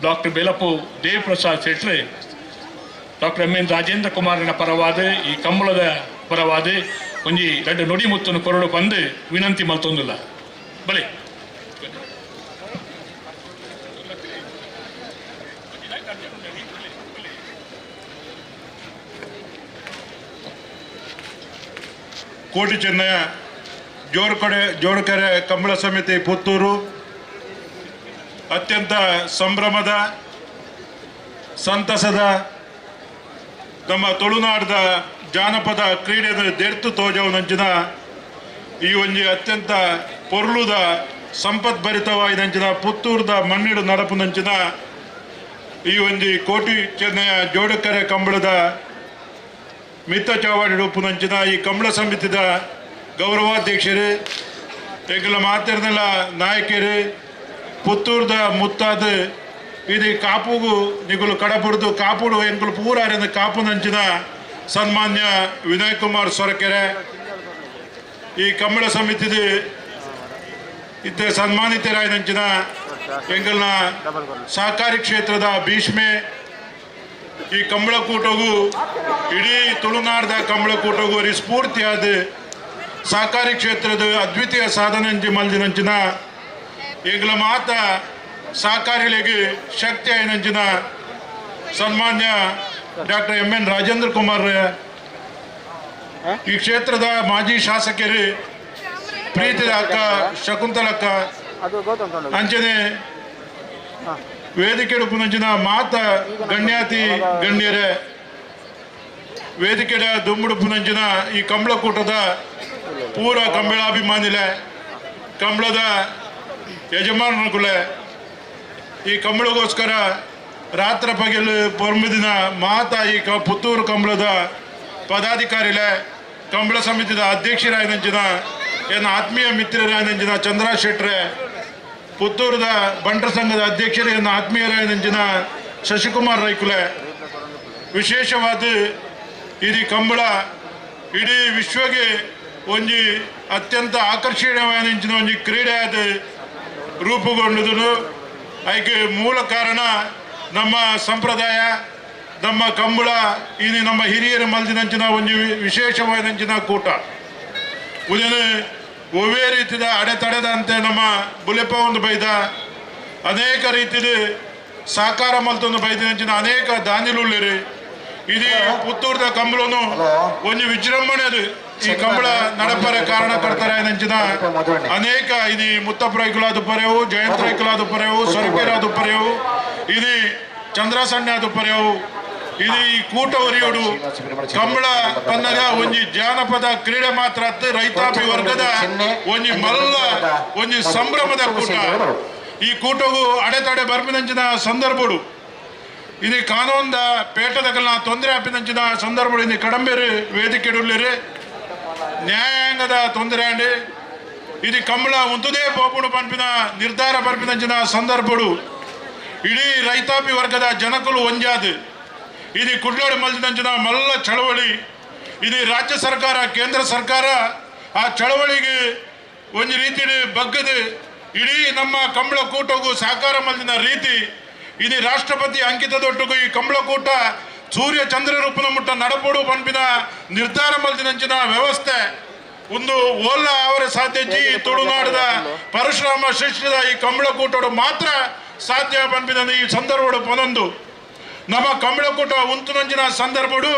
ಡಾಕ್ಟರ್ ಬೇಲಪ್ಪು ದೇವಪ್ರಸಾದ್ ಶೆಟ್ರು ಡಾಕ್ಟರ್ ಎಂ ಎನ್ ರಾಜೇಂದ್ರ ಕುಮಾರನ ಪರವಾದ ಈ ಕಂಬಳದ ಪರವಾದ ಒಂಜಿ ದೊಡ್ಡ ನುಡಿಮುತ್ತನ್ನು ಕೊರಡು ಬಂದು ವಿನಂತಿ ಮಲ್ತೊಂದಿಲ್ಲ. ಬಲೆ ಕೋಟಿ ಚೆನ್ನಯ್ಯ ಜೋಡುಕೆರೆ ಕಂಬಳ ಸಮಿತಿ ಪುತ್ತೂರು ಅತ್ಯಂತ ಸಂಭ್ರಮದ ಸಂತಸದ ನಮ್ಮ ತುಳುನಾಡದ ಜಾನಪದ ಕ್ರೀಡೆಯ ದೆರ್ತು ತೋಜವನಂಚಿನ ಈ ಒಂಜಿ ಅತ್ಯಂತ ಪೊರ್ಲುದ ಸಂಪದ್ಭರಿತವಾಯಿನಂಚಿನ ಪುತ್ತೂರದ ಮಣ್ಣಿಡು ನಡಪುನಂಚಿನ ಈ ಒಂಜಿ ಕೋಟಿ ಚೆನ್ನಯ್ಯ ಜೋಡುಕೆರೆ ಕಂಬಳದ ಮಿತ್ತ ಚಾವಾಡಿ ಉಪ್ಪುನಂಚಿನ ಈ ಕಂಬಳ ಸಮಿತಿದ ಗೌರವಾಧ್ಯಕ್ಷರು ಎಂಕಲ ಮಾತೆರ್ನೆಲ್ಲ ನಾಯಕರು ಪುತ್ತೂರ್ದ ಮುತ್ತಾದ ಇದು ಕಾಪುಗು ನಿಗುಲು ಕಡಪುಡ್ದು ಕಾಪುಡು ಎಂಕುಲು ಪೂರಾರಿಂದ ಕಾಪುನಂಚಿನ ಸನ್ಮಾನ್ಯ ವಿನಯ್ ಕುಮಾರ್ ಸೊರಕೆರೆ ಈ ಕಂಬಳ ಸಮಿತಿದ ಇತ್ತ ಸನ್ಮಾನಿತರಾಯಿನಂಚಿನ ಎಂಕಲ್ನ ಸಹಕಾರಿ ಕ್ಷೇತ್ರದ ಭೀಷ್ಮೆ ಈ ಕಂಬಳಕೂಟಗೂ ಇಡೀ ತುಳುನಾಡದ ಕಂಬಳಕೂಟಗೂ ರೀ ಸ್ಫೂರ್ತಿಯಾದ ಸಹಕಾರಿ ಕ್ಷೇತ್ರದ ಅದ್ವಿತೀಯ ಸಾಧನೆ ಮಲ್ದಿನಂಚಿನ ಎಂಕಲ ಮಾತ ಸಹಕಾರಿಗಳಿಗೆ ಶಕ್ತಿ ಆಯಿನಂಚಿನ ಸನ್ಮಾನ್ಯ doctor M N Rajendra Kumar ಈ ಕ್ಷೇತ್ರದ ಮಾಜಿ ಶಾಸಕರು ಪ್ರೀತಿದ ಅಕ್ಕ ಶಕುಂತಲಕ್ಕ ಅಂಚನೆ ವೇದಿಕೆ ಉಪ್ಪುನಂಚಿನ ಮಾತ ಗಣ್ಯಾತಿ ಗಣ್ಯರೇ ವೇದಿಕೆಯ ದುಂಬುಡುಪುನಂಚಿನ ಈ ಕಂಬಳಕೂಟದ ಪೂರ ಕಂಬಳಾಭಿಮಾನಿಲೆ ಕಂಬಳದ ಯಜಮಾನರುಗಳೇ ಈ ಕಂಬಳಗೋಸ್ಕರ ರಾತ್ರಿ ಪಗಲು ಪೊರ್ಮಿದಿನ ಮಾತಾ ಈ ಪುತ್ತೂರು ಕಂಬಳದ ಪದಾಧಿಕಾರಿಲೆ ಕಂಬಳ ಸಮಿತಿದ ಅಧ್ಯಕ್ಷರಾಯನಂಚಿನ ಎನ್ನ ಆತ್ಮೀಯ ಮಿತ್ರರಾಯನಂಚಿನ ಚಂದ್ರ ಶೆಟ್ರೆ ಪುತ್ತೂರದ ಬಂಟರ ಸಂಘದ ಅಧ್ಯಕ್ಷರು ಎನ್ನ ಆತ್ಮೀಯರಾಯನಂಚಿನ ಶಶಿಕುಮಾರ್ ರೈಕುಲೆ ವಿಶೇಷವಾದ ಇಡೀ ಕಂಬಳ ಇಡೀ ವಿಶ್ವಗೆ ಒಂಜಿ ಅತ್ಯಂತ ಆಕರ್ಷಣೀಯವಾದ ಒಂಜಿ ಕ್ರೀಡೆ ಆದ ರೂಪುಗೊಂಡುದು. ಅದಕ್ಕೆ ಮೂಲ ಕಾರಣ ನಮ್ಮ ಸಂಪ್ರದಾಯ, ನಮ್ಮ ಕಂಬಳ, ಇದು ನಮ್ಮ ಹಿರಿಯರ ಮಲ್ದಿನಂಚಿನ ಒಂದು ವಿಶೇಷವಾದಂಚಿನ ಕೂಟ. ಇದನ್ನು ಒವ್ವೇ ರೀತಿಯ ಅಡೆತಡೆದಂತೆ ನಮ್ಮ ಬುಲೆಪ ಒಂದು ಬೈದ ಅನೇಕ ರೀತಿಯ ಸಾಕಾರ ಮಲ್ತೊಂದು ಬೈದಿನಂಚಿನ ಅನೇಕ ದಾನಿಲುಳ್ಳಿರಿ. ಇದು ಪುತ್ತೂರದ ಕಂಬಳನು ಒಂದು ವಿಜೃಂಭಣೆ ಅದು ಈ ಕಂಬಳ ನಡಪರೆ ಕಾರಣಕರ್ತಾರೆ ನಂಚಿನ ಅನೇಕ ಇದು ಮುತ್ತಪ್ಪ ರೈಕುಲಾದ ಪರೆವು, ಜಯಂತ ರೈಕುಲಾದ ಪರೆವು, ಸೊರಕೆರಾದ ಪರೆವು, ಇದು ಚಂದ್ರಸಣ್ಣ ಆದ ಪರೆವು, ಇದು ಈ ಕೂಟ ಒರಿಯೋಡು ಕಂಬಳ ಪನ್ನಗ ಒಂಜಿ ಜಾನಪದ ಕ್ರೀಡೆ ಮಾತ್ರ ರೈತಾಪಿ ವರ್ಗದ ಒಂಜಿ ಮಲ್ಲ ಒಂಜಿ ಸಂಭ್ರಮದ ಕೂಟ. ಈ ಕೂಟಗೂ ಅಡೆತಡೆ ಬರ್ಪಿನಂಚಿನ ಸಂದರ್ಭಡು ಇದು ಕಾನೂನ್ದ ಪೇಟದಕಲ್ನ ತೊಂದರೆ ಆಪಿನಂಚಿನ ಸಂದರ್ಭಗಳು ಇದು ಕಡಂಬೇರು ವೇದಿಕೆ ನ್ಯಾಯಾಂಗದ ತೊಂದರೆ ಅಂಡಿ ಇದು ಕಂಬಳ ಉಂತುದೇ ಪೋಪುಡು ಪಂಪಿನ ನಿರ್ಧಾರ ಬರ್ಪಿನಂಚಿನ ಸಂದರ್ಭಡು ಇಡೀ ರೈತಾಪಿ ವರ್ಗದ ಜನಕುಲು ಒಂಜಾದು ಇದು ಕುಡ್ಲೋಡು ಮಲ್ದಿನಂಚಿನ ಮಲ್ಲ ಚಳವಳಿ. ಇದು ರಾಜ್ಯ ಸರ್ಕಾರ ಕೇಂದ್ರ ಸರ್ಕಾರ ಆ ಚಳವಳಿಗೆ ಒಂದು ರೀತಿಯಲ್ಲಿ ಬಗ್ಗದು ಇಡೀ ನಮ್ಮ ಕಂಬಳ ಕೂಟಗೂ ಸಾಕಾರ ಮಲ್ದಿನ ರೀತಿ ಇದು ರಾಷ್ಟ್ರಪತಿ ಅಂಕಿತದೊಟ್ಟಿಗೂ ಈ ಕಂಬಳಕೂಟ ಸೂರ್ಯ ಚಂದ್ರ ರೂಪನ ಮುಟ್ಟ ನಡಪೋಡು ಪಂಪಿನ ನಿರ್ಧಾರ ಮಲ್ದಿನಂಚಿನ ವ್ಯವಸ್ಥೆ ಒಂದು ಓಲ್ಲ ಅವರ ಸಾಧ್ಯಜಿ ತುಳುನಾಡದ ಪರಶುರಾಮ ಸೃಷ್ಟಿದ ಈ ಕಂಬಳಕೂಟೋಡು ಮಾತ್ರ ಸಾಧ್ಯ ಪಂಪಿನ ಈ ಸಂದರ್ಭಡು ಪನೊಂದು ನಮ್ಮ ಕಂಬಳಕೂಟ ಉಂತುನಂಚಿನ ಸಂದರ್ಭಡು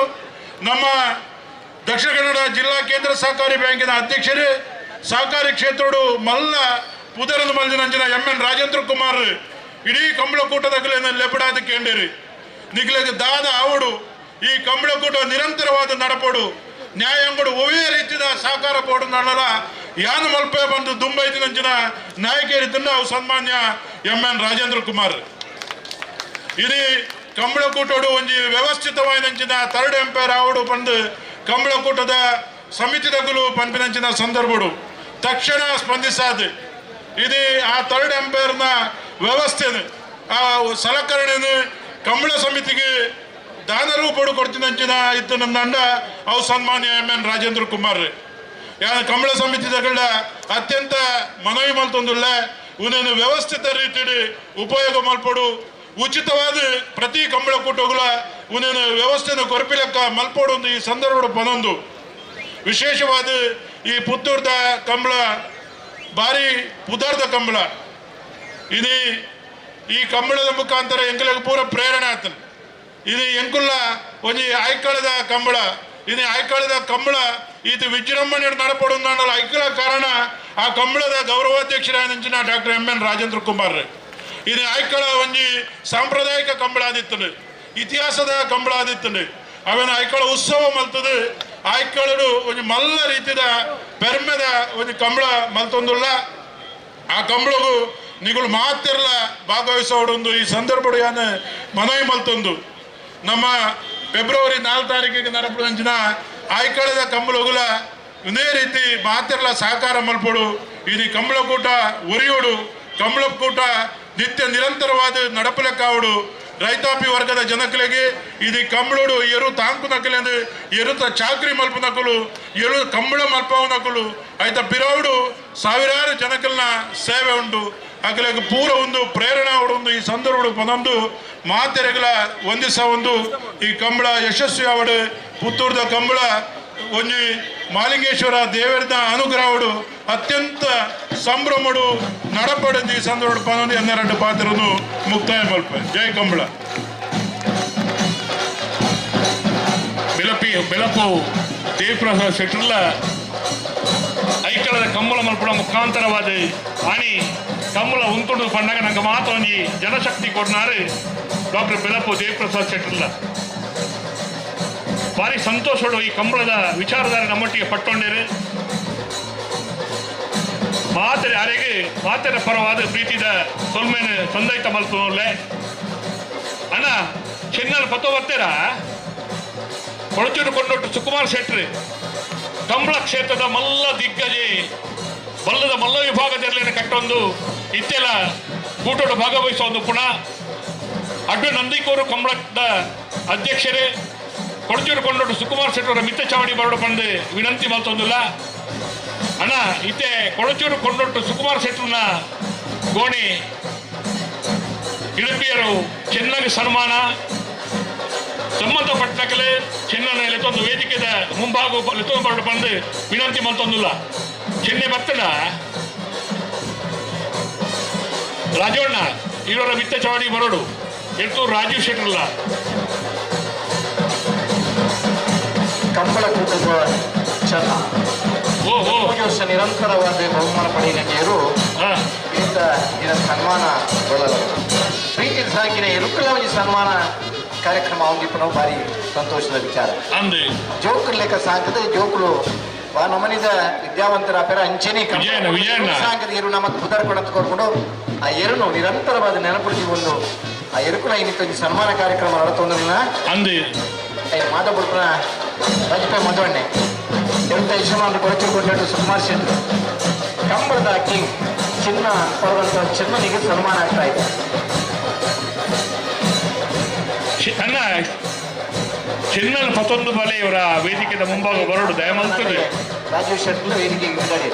ನಮ್ಮ ದಕ್ಷಿಣ ಕನ್ನಡ ಜಿಲ್ಲಾ ಕೇಂದ್ರ ಸಹಕಾರಿ ಬ್ಯಾಂಕಿನ ಅಧ್ಯಕ್ಷರು ಸಹಕಾರಿ ಕ್ಷೇತ್ರಡು ಮಲ್ಲ ಪುದರನು ಮಲ್ದಿನಂಚಿನ ಎಂ ಎನ್ ರಾಜೇಂದ್ರ ಕುಮಾರ್ ಇಡೀ ಕಂಬಳಕೂಟದ ಲೆಪಡಾದ ಕೇಂದ್ರಿ ನಿಗ್ಲಗೆ ದಾದ ಆವಡು ಈ ಕಂಬಳಕೂಟ ನಿರಂತರವಾದ ನಡಪೋಡು ನ್ಯಾಯಾಂಗಡು ಒವೇ ರೀತಿಯ ಸಹಕಾರ ಪೋಡು ನಡಲ ಯಾನು ಮಲ್ಪೆ ಬಂದು ದುಂಬೈದಿನಂಚಿನ ನಾಯಕರಿದ್ದನ್ನು ಅವು ಸನ್ಮಾನ್ಯ ಎಂ ಎನ್ ರಾಜೇಂದ್ರ ಕುಮಾರ್. ಇಡೀ ಕಂಬಳಕೂಟೋಡು ಒಂಜಿ ವ್ಯವಸ್ಥಿತವಾದಂಚಿನ ಥರ್ಡ್ ಎಂಪೈರ್ ಆವಡು ಬಂದು ಕಂಬಳಕೂಟದ ಸಮಿತಿದಗುಲು ಪಂಪಿನಂಚಿನ ಸಂದರ್ಭಡು ತಕ್ಷಣ ಸ್ಪಂದಿಸಾದು ಇದು ಆ ಥರ್ಡ್ ಎಂಪೈರ್ನ ವ್ಯವಸ್ಥೆ ಆ ಸಲಕರಣೆಯನ್ನು ಕಂಬಳ ಸಮಿತಿಗೆ ದಾನರೂಪಡು ಕೊಡ್ತಿನಂಚಿನ ಇತ್ತು ನಂದ ಅವು ಸನ್ಮಾನ್ಯ ಎಂ ಎನ್ ರಾಜೇಂದ್ರ ಕುಮಾರ್. ಯಾರು ಕಂಬಳ ಸಮಿತಿದಗಳ ಅತ್ಯಂತ ಮನವಿ ಮಲ್ತೊಂದುಳ್ಳ ಇವನನ್ನು ವ್ಯವಸ್ಥಿತ ರೀತಿಯಲ್ಲಿ ಉಪಯೋಗ ಮಲ್ಪಡು ಉಚಿತವಾದ ಪ್ರತಿ ಕಂಬಳ ಕೂಟಗಳ ಇವನನ್ನು ವ್ಯವಸ್ಥೆಯನ್ನು ಕೊರಪಿಲಕ್ಕ ಮಲ್ಪಡು ಒಂದು ಈ ಸಂದರ್ಭ ಪನೊಂದು ವಿಶೇಷವಾದ ಈ ಪುತ್ತೂರ್ದ ಕಂಬಳ ಭಾರಿ ಪುದಾರ್ದ ಕಂಬಳ. ಇದು ಈ ಕಂಬಳದ ಮುಖಾಂತರ ಎಂಕುಲಗೆ ಪೂರ ಪ್ರೇರಣೆ ಆತನ. ಇದು ಎಂಕುಲ್ಲ ಒಂಜಿ ಆಯ್ಕಳದ ಕಂಬಳ, ಇದು ಆಯ್ಕಳದ ಕಂಬಳ ಇದು ವಿಜೃಂಭಣೆ ನಡಪಡುವ ಐಕಳ ಕಾರಣ ಆ ಕಂಬಳದ ಗೌರವಾಧ್ಯಕ್ಷರಾದಂಚಿನ doctor M N Rajendra Kumar. ಇದು ಆಯ್ಕಳ ಒಂಜಿ ಸಾಂಪ್ರದಾಯಿಕ ಕಂಬಳ ಆದಿತ್ತುಂಡು, ಇತಿಹಾಸದ ಕಂಬಳ ಆದಿತ್ತುಂಡು. ಅವನ ಆಯ್ಕಳ ಉತ್ಸವ ಮಲ್ತದು ಆಯ್ಕಳಡು ಒಂಜಿ ಮಲ್ಲ ರೀತಿಯ ಪೆರ್ಮೆದ ಒಂಜಿ ಕಂಬಳ ಮಲ್ತೊಂದುಲ್ಲ. ಆ ಕಂಬಳಗೂ ನಿಗಳು ಮಾತಿರಲ ಭಾಗವಹಿಸೋಡೊಂದು ಈ ಸಂದರ್ಭಡು ಯಾನು ಮನವಿ ಮಲ್ತೊಂದು ನಮ್ಮ ಫೆಬ್ರವರಿ 4 ತಾರೀಕಿಗೆ ನಡಪುನಂಚಿನ ಆಯ್ಕಳದ ಕಂಬಳಗುಲ ಇದೇ ರೀತಿ ಮಾತಿರಲ ಸಹಕಾರ ಮಲ್ಪಡು. ಇದು ಕಂಬಳಕೂಟ ಒರಿಯೋಡು ಕಂಬಳಕೂಟ ನಿತ್ಯ ನಿರಂತರವಾದ ನಡಪಲೆಕ್ಕಾವಡು ರೈತಾಪಿ ವರ್ಗದ ಜನಕಲಿಗೆ ಇದು ಕಂಬಳೋಡು ಎರು ತಾಂಕು ನಕಲೆಂದು ಎರುತ ಚಾಕ್ರಿ ಮಲ್ಪು ನಕಲು ಎರು ಕಂಬಳ ಮಲ್ಪಾವು ನಕಲು ಆಯ್ತ ಪಿರೌಡು ಸಾವಿರಾರು ಜನಕಲ್ನ ಸೇವೆ ಉಂಟು. ಅಗಲಿಗೆ ಪೂರ ಒಂದು ಪ್ರೇರಣೆ ಒಂದು ಈ ಸಂದರ್ಭ ಪನೊಂದು ಮಾತೆರೆಗಳ ಒಂದಿಸ ಒಂದು ಈ ಕಂಬಳ ಯಶಸ್ವಿ ಆವಡು ಪುತ್ತೂರ್ದ ಕಂಬಳ ಒಂಜಿ ಮಾಲಿಂಗೇಶ್ವರ ದೇವರದ ಅನುಗ್ರಹಡು ಅತ್ಯಂತ ಸಂಭ್ರಮಡು ನಡಪಡು ಈ ಸಂದರ್ಭ ಪನೊಂದು ಎನ್ನೆರಡು ಪಾತ್ರನು ಮುಕ್ತಾಯ ಮಲ್ಪ. ಜೈ ಕಂಬಳ. ಬೆಳಪು ದೇವಪ್ರಸಾದ್ ಶೆಟ್ಟರ್ಲ ಐಕಳದ ಕಂಬಳ ಮಲ್ಪುಣ ಮುಖಾಂತರವಾದ ಆಣಿ ಕಂಬಳ ಉಂಟುಂಡು ಪಂಡಾಗ ನಂಗೆ ಮಾತ್ರ ಒಂಜಿ ಜನಶಕ್ತಿ ಕೊಡ್ನಾರು ಡಾಕ್ಟರ್ ಬೆಳಪು ದೇವಪ್ರಸಾದ್ ಶೆಟ್ಟರ್ಲ. ಭಾರಿ ಸಂತೋಷಡು ಈ ಕಂಬಳದ ವಿಚಾರಧಾರೆ ನಮ್ಮೊಟ್ಟಿಗೆ ಪಟ್ಟೊಂಡೇರು ಮಾತರೆ ಅರೆಗೆ ಮಾತರ ಪರವಾದ ಪ್ರೀತಿದ ಸೊಲ್ಮೇನು ಸಂದೈತ ಮಲ್ಪುನೋಲೆ ಅಣ್ಣ ಚೆನ್ನಲ್ ಪತ್ತೋ ಬರ್ತೀರಾ ಕೊಳಚೂರು ಕೊಂಡೊಟ್ಟು ಸುಕುಮಾರ್ ಶೆಟ್ರು ಕಂಬಳ ಕ್ಷೇತ್ರದ ಮಲ್ಲ ದಿಗ್ಗಜೆ ಬಲ್ಲದ ಮಲ್ಲ ವಿಭಾಗದಲ್ಲಿ ಕಟ್ಟೊಂದು ಇತ್ತೆಲ್ಲ ಕೂಟೋಡು ಭಾಗವಹಿಸುವ ಒಂದು ಪುನಃ ಅಡ್ಡು ನಂದಿಕೋರು ಕಂಬಳದ ಅಧ್ಯಕ್ಷರೇ ಕೊಡಚೂರು ಕೊಂಡೊಟ್ಟು ಸುಕುಮಾರ್ ಶೆಟ್ಟವರ ಮಿತ್ತ ಚಾವಡಿ ಬರಡು ಬಂದು ವಿನಂತಿ ಮಲ್ತೊಂದಿಲ್ಲ ಅಣ್ಣ ಇತ್ತೆ ಕೊಡಚೂರು ಕೊಂಡೊಟ್ಟು ಸುಕುಮಾರ್ ಶೆಟ್ಟರನ್ನ ಗೋಣಿ ಇಡುಪಿಯರು ಚೆನ್ನಾಗಿ ಸನ್ಮಾನ ಸಂಬಂಧಪಟ್ಟಕಲೆ ಚೆನ್ನನ ಲೆತ್ತೊಂದು ವೇದಿಕೆದ ಮುಂಭಾಗ ಲೆತ್ತೊಂದು ಬರಡು ಬಂದು ವಿನಂತಿ ಮಲ್ತೊಂದಿಲ್ಲ ಚೆನ್ನೆ ಬರ್ತಡ ರಾಜವಣ್ಣ ಇವರ ಮಿತ್ತ ಚಾವಡಿ ಬರೋಡು ಎರ್ತೂರು ರಾಜೀವ್ ಶೆಟ್ಟರ್ಲ ಕಂಬಳ ಕೂಟದ ಚೆನ್ನ ವರ್ಷ ನಿರಂತರವಾದ ಬಹುಮಾನ ಪಡೆಯಲಿಯರು ಇಂಥ ದಿನ ಸನ್ಮಾನಗೊಳ್ಳಲು ಪ್ರೀತಿ ಸಾಕಿನ ಎರುಕುಲ ಒಂಜಿ ಸನ್ಮಾನ ಕಾರ್ಯಕ್ರಮ ಅವನಿಪ್ಪನ ಭಾರಿ ಸಂತೋಷದ ವಿಚಾರ. ಜೋಕುಲು ಲೆಕ್ಕ ಸಾಕದ ಜೋಕುಲು ವಾ ನಮನಿದ ವಿದ್ಯಾವಂತರ ಪೆರ ಅಂಚೆನೆ ಸಾಕದ ಎರು ನಮಕ್ ಪುದರ್ ಕೊಡತ್ ಕೊಡ್ಕೊಂಡು ಆ ಎರುನು ನಿರಂತರವಾದ ನೆನಪುಡಿಸಿ ಒಂದು ಆ ಎರುಕುಲ ಇನ್ನಿತ್ತೊಂದು ಸನ್ಮಾನ ಕಾರ್ಯಕ್ರಮ ನಡತೊಂದಿನ ಮಾಧವಪುರನ ವಾಜಪೇಯಿ ಮಧುವಣ್ಣೆ ಎರುತ್ತ ಯಜಮಾನರು ಕೊರಚಿಕೊಂಡಟ್ಟು ಸುಕುಮಾರ್ ಶೆಟ್ಟಿ ಕಂಬಳದ ಕಿಂಗ್ ಚಿನ್ನ ಪರ್ವಂತ ಚಿನ್ನನಿಗೆ ಸನ್ಮಾನ ಆಗ್ತಾ ಇದೆ. ಅಣ್ಣ ಚಿನ್ನನ ಪತ್ತೊಂದು ಬಲೆ ಇವರ ವೇದಿಕೆದ ಮುಂಭಾಗ ಬರೋಡು ದಯಮಲ್ತದೆ. ರಾಜೀವ್ ಶೆಟ್ಟಿ ವೇದಿಕೆಗೆ ಮುಂದಾಡಿ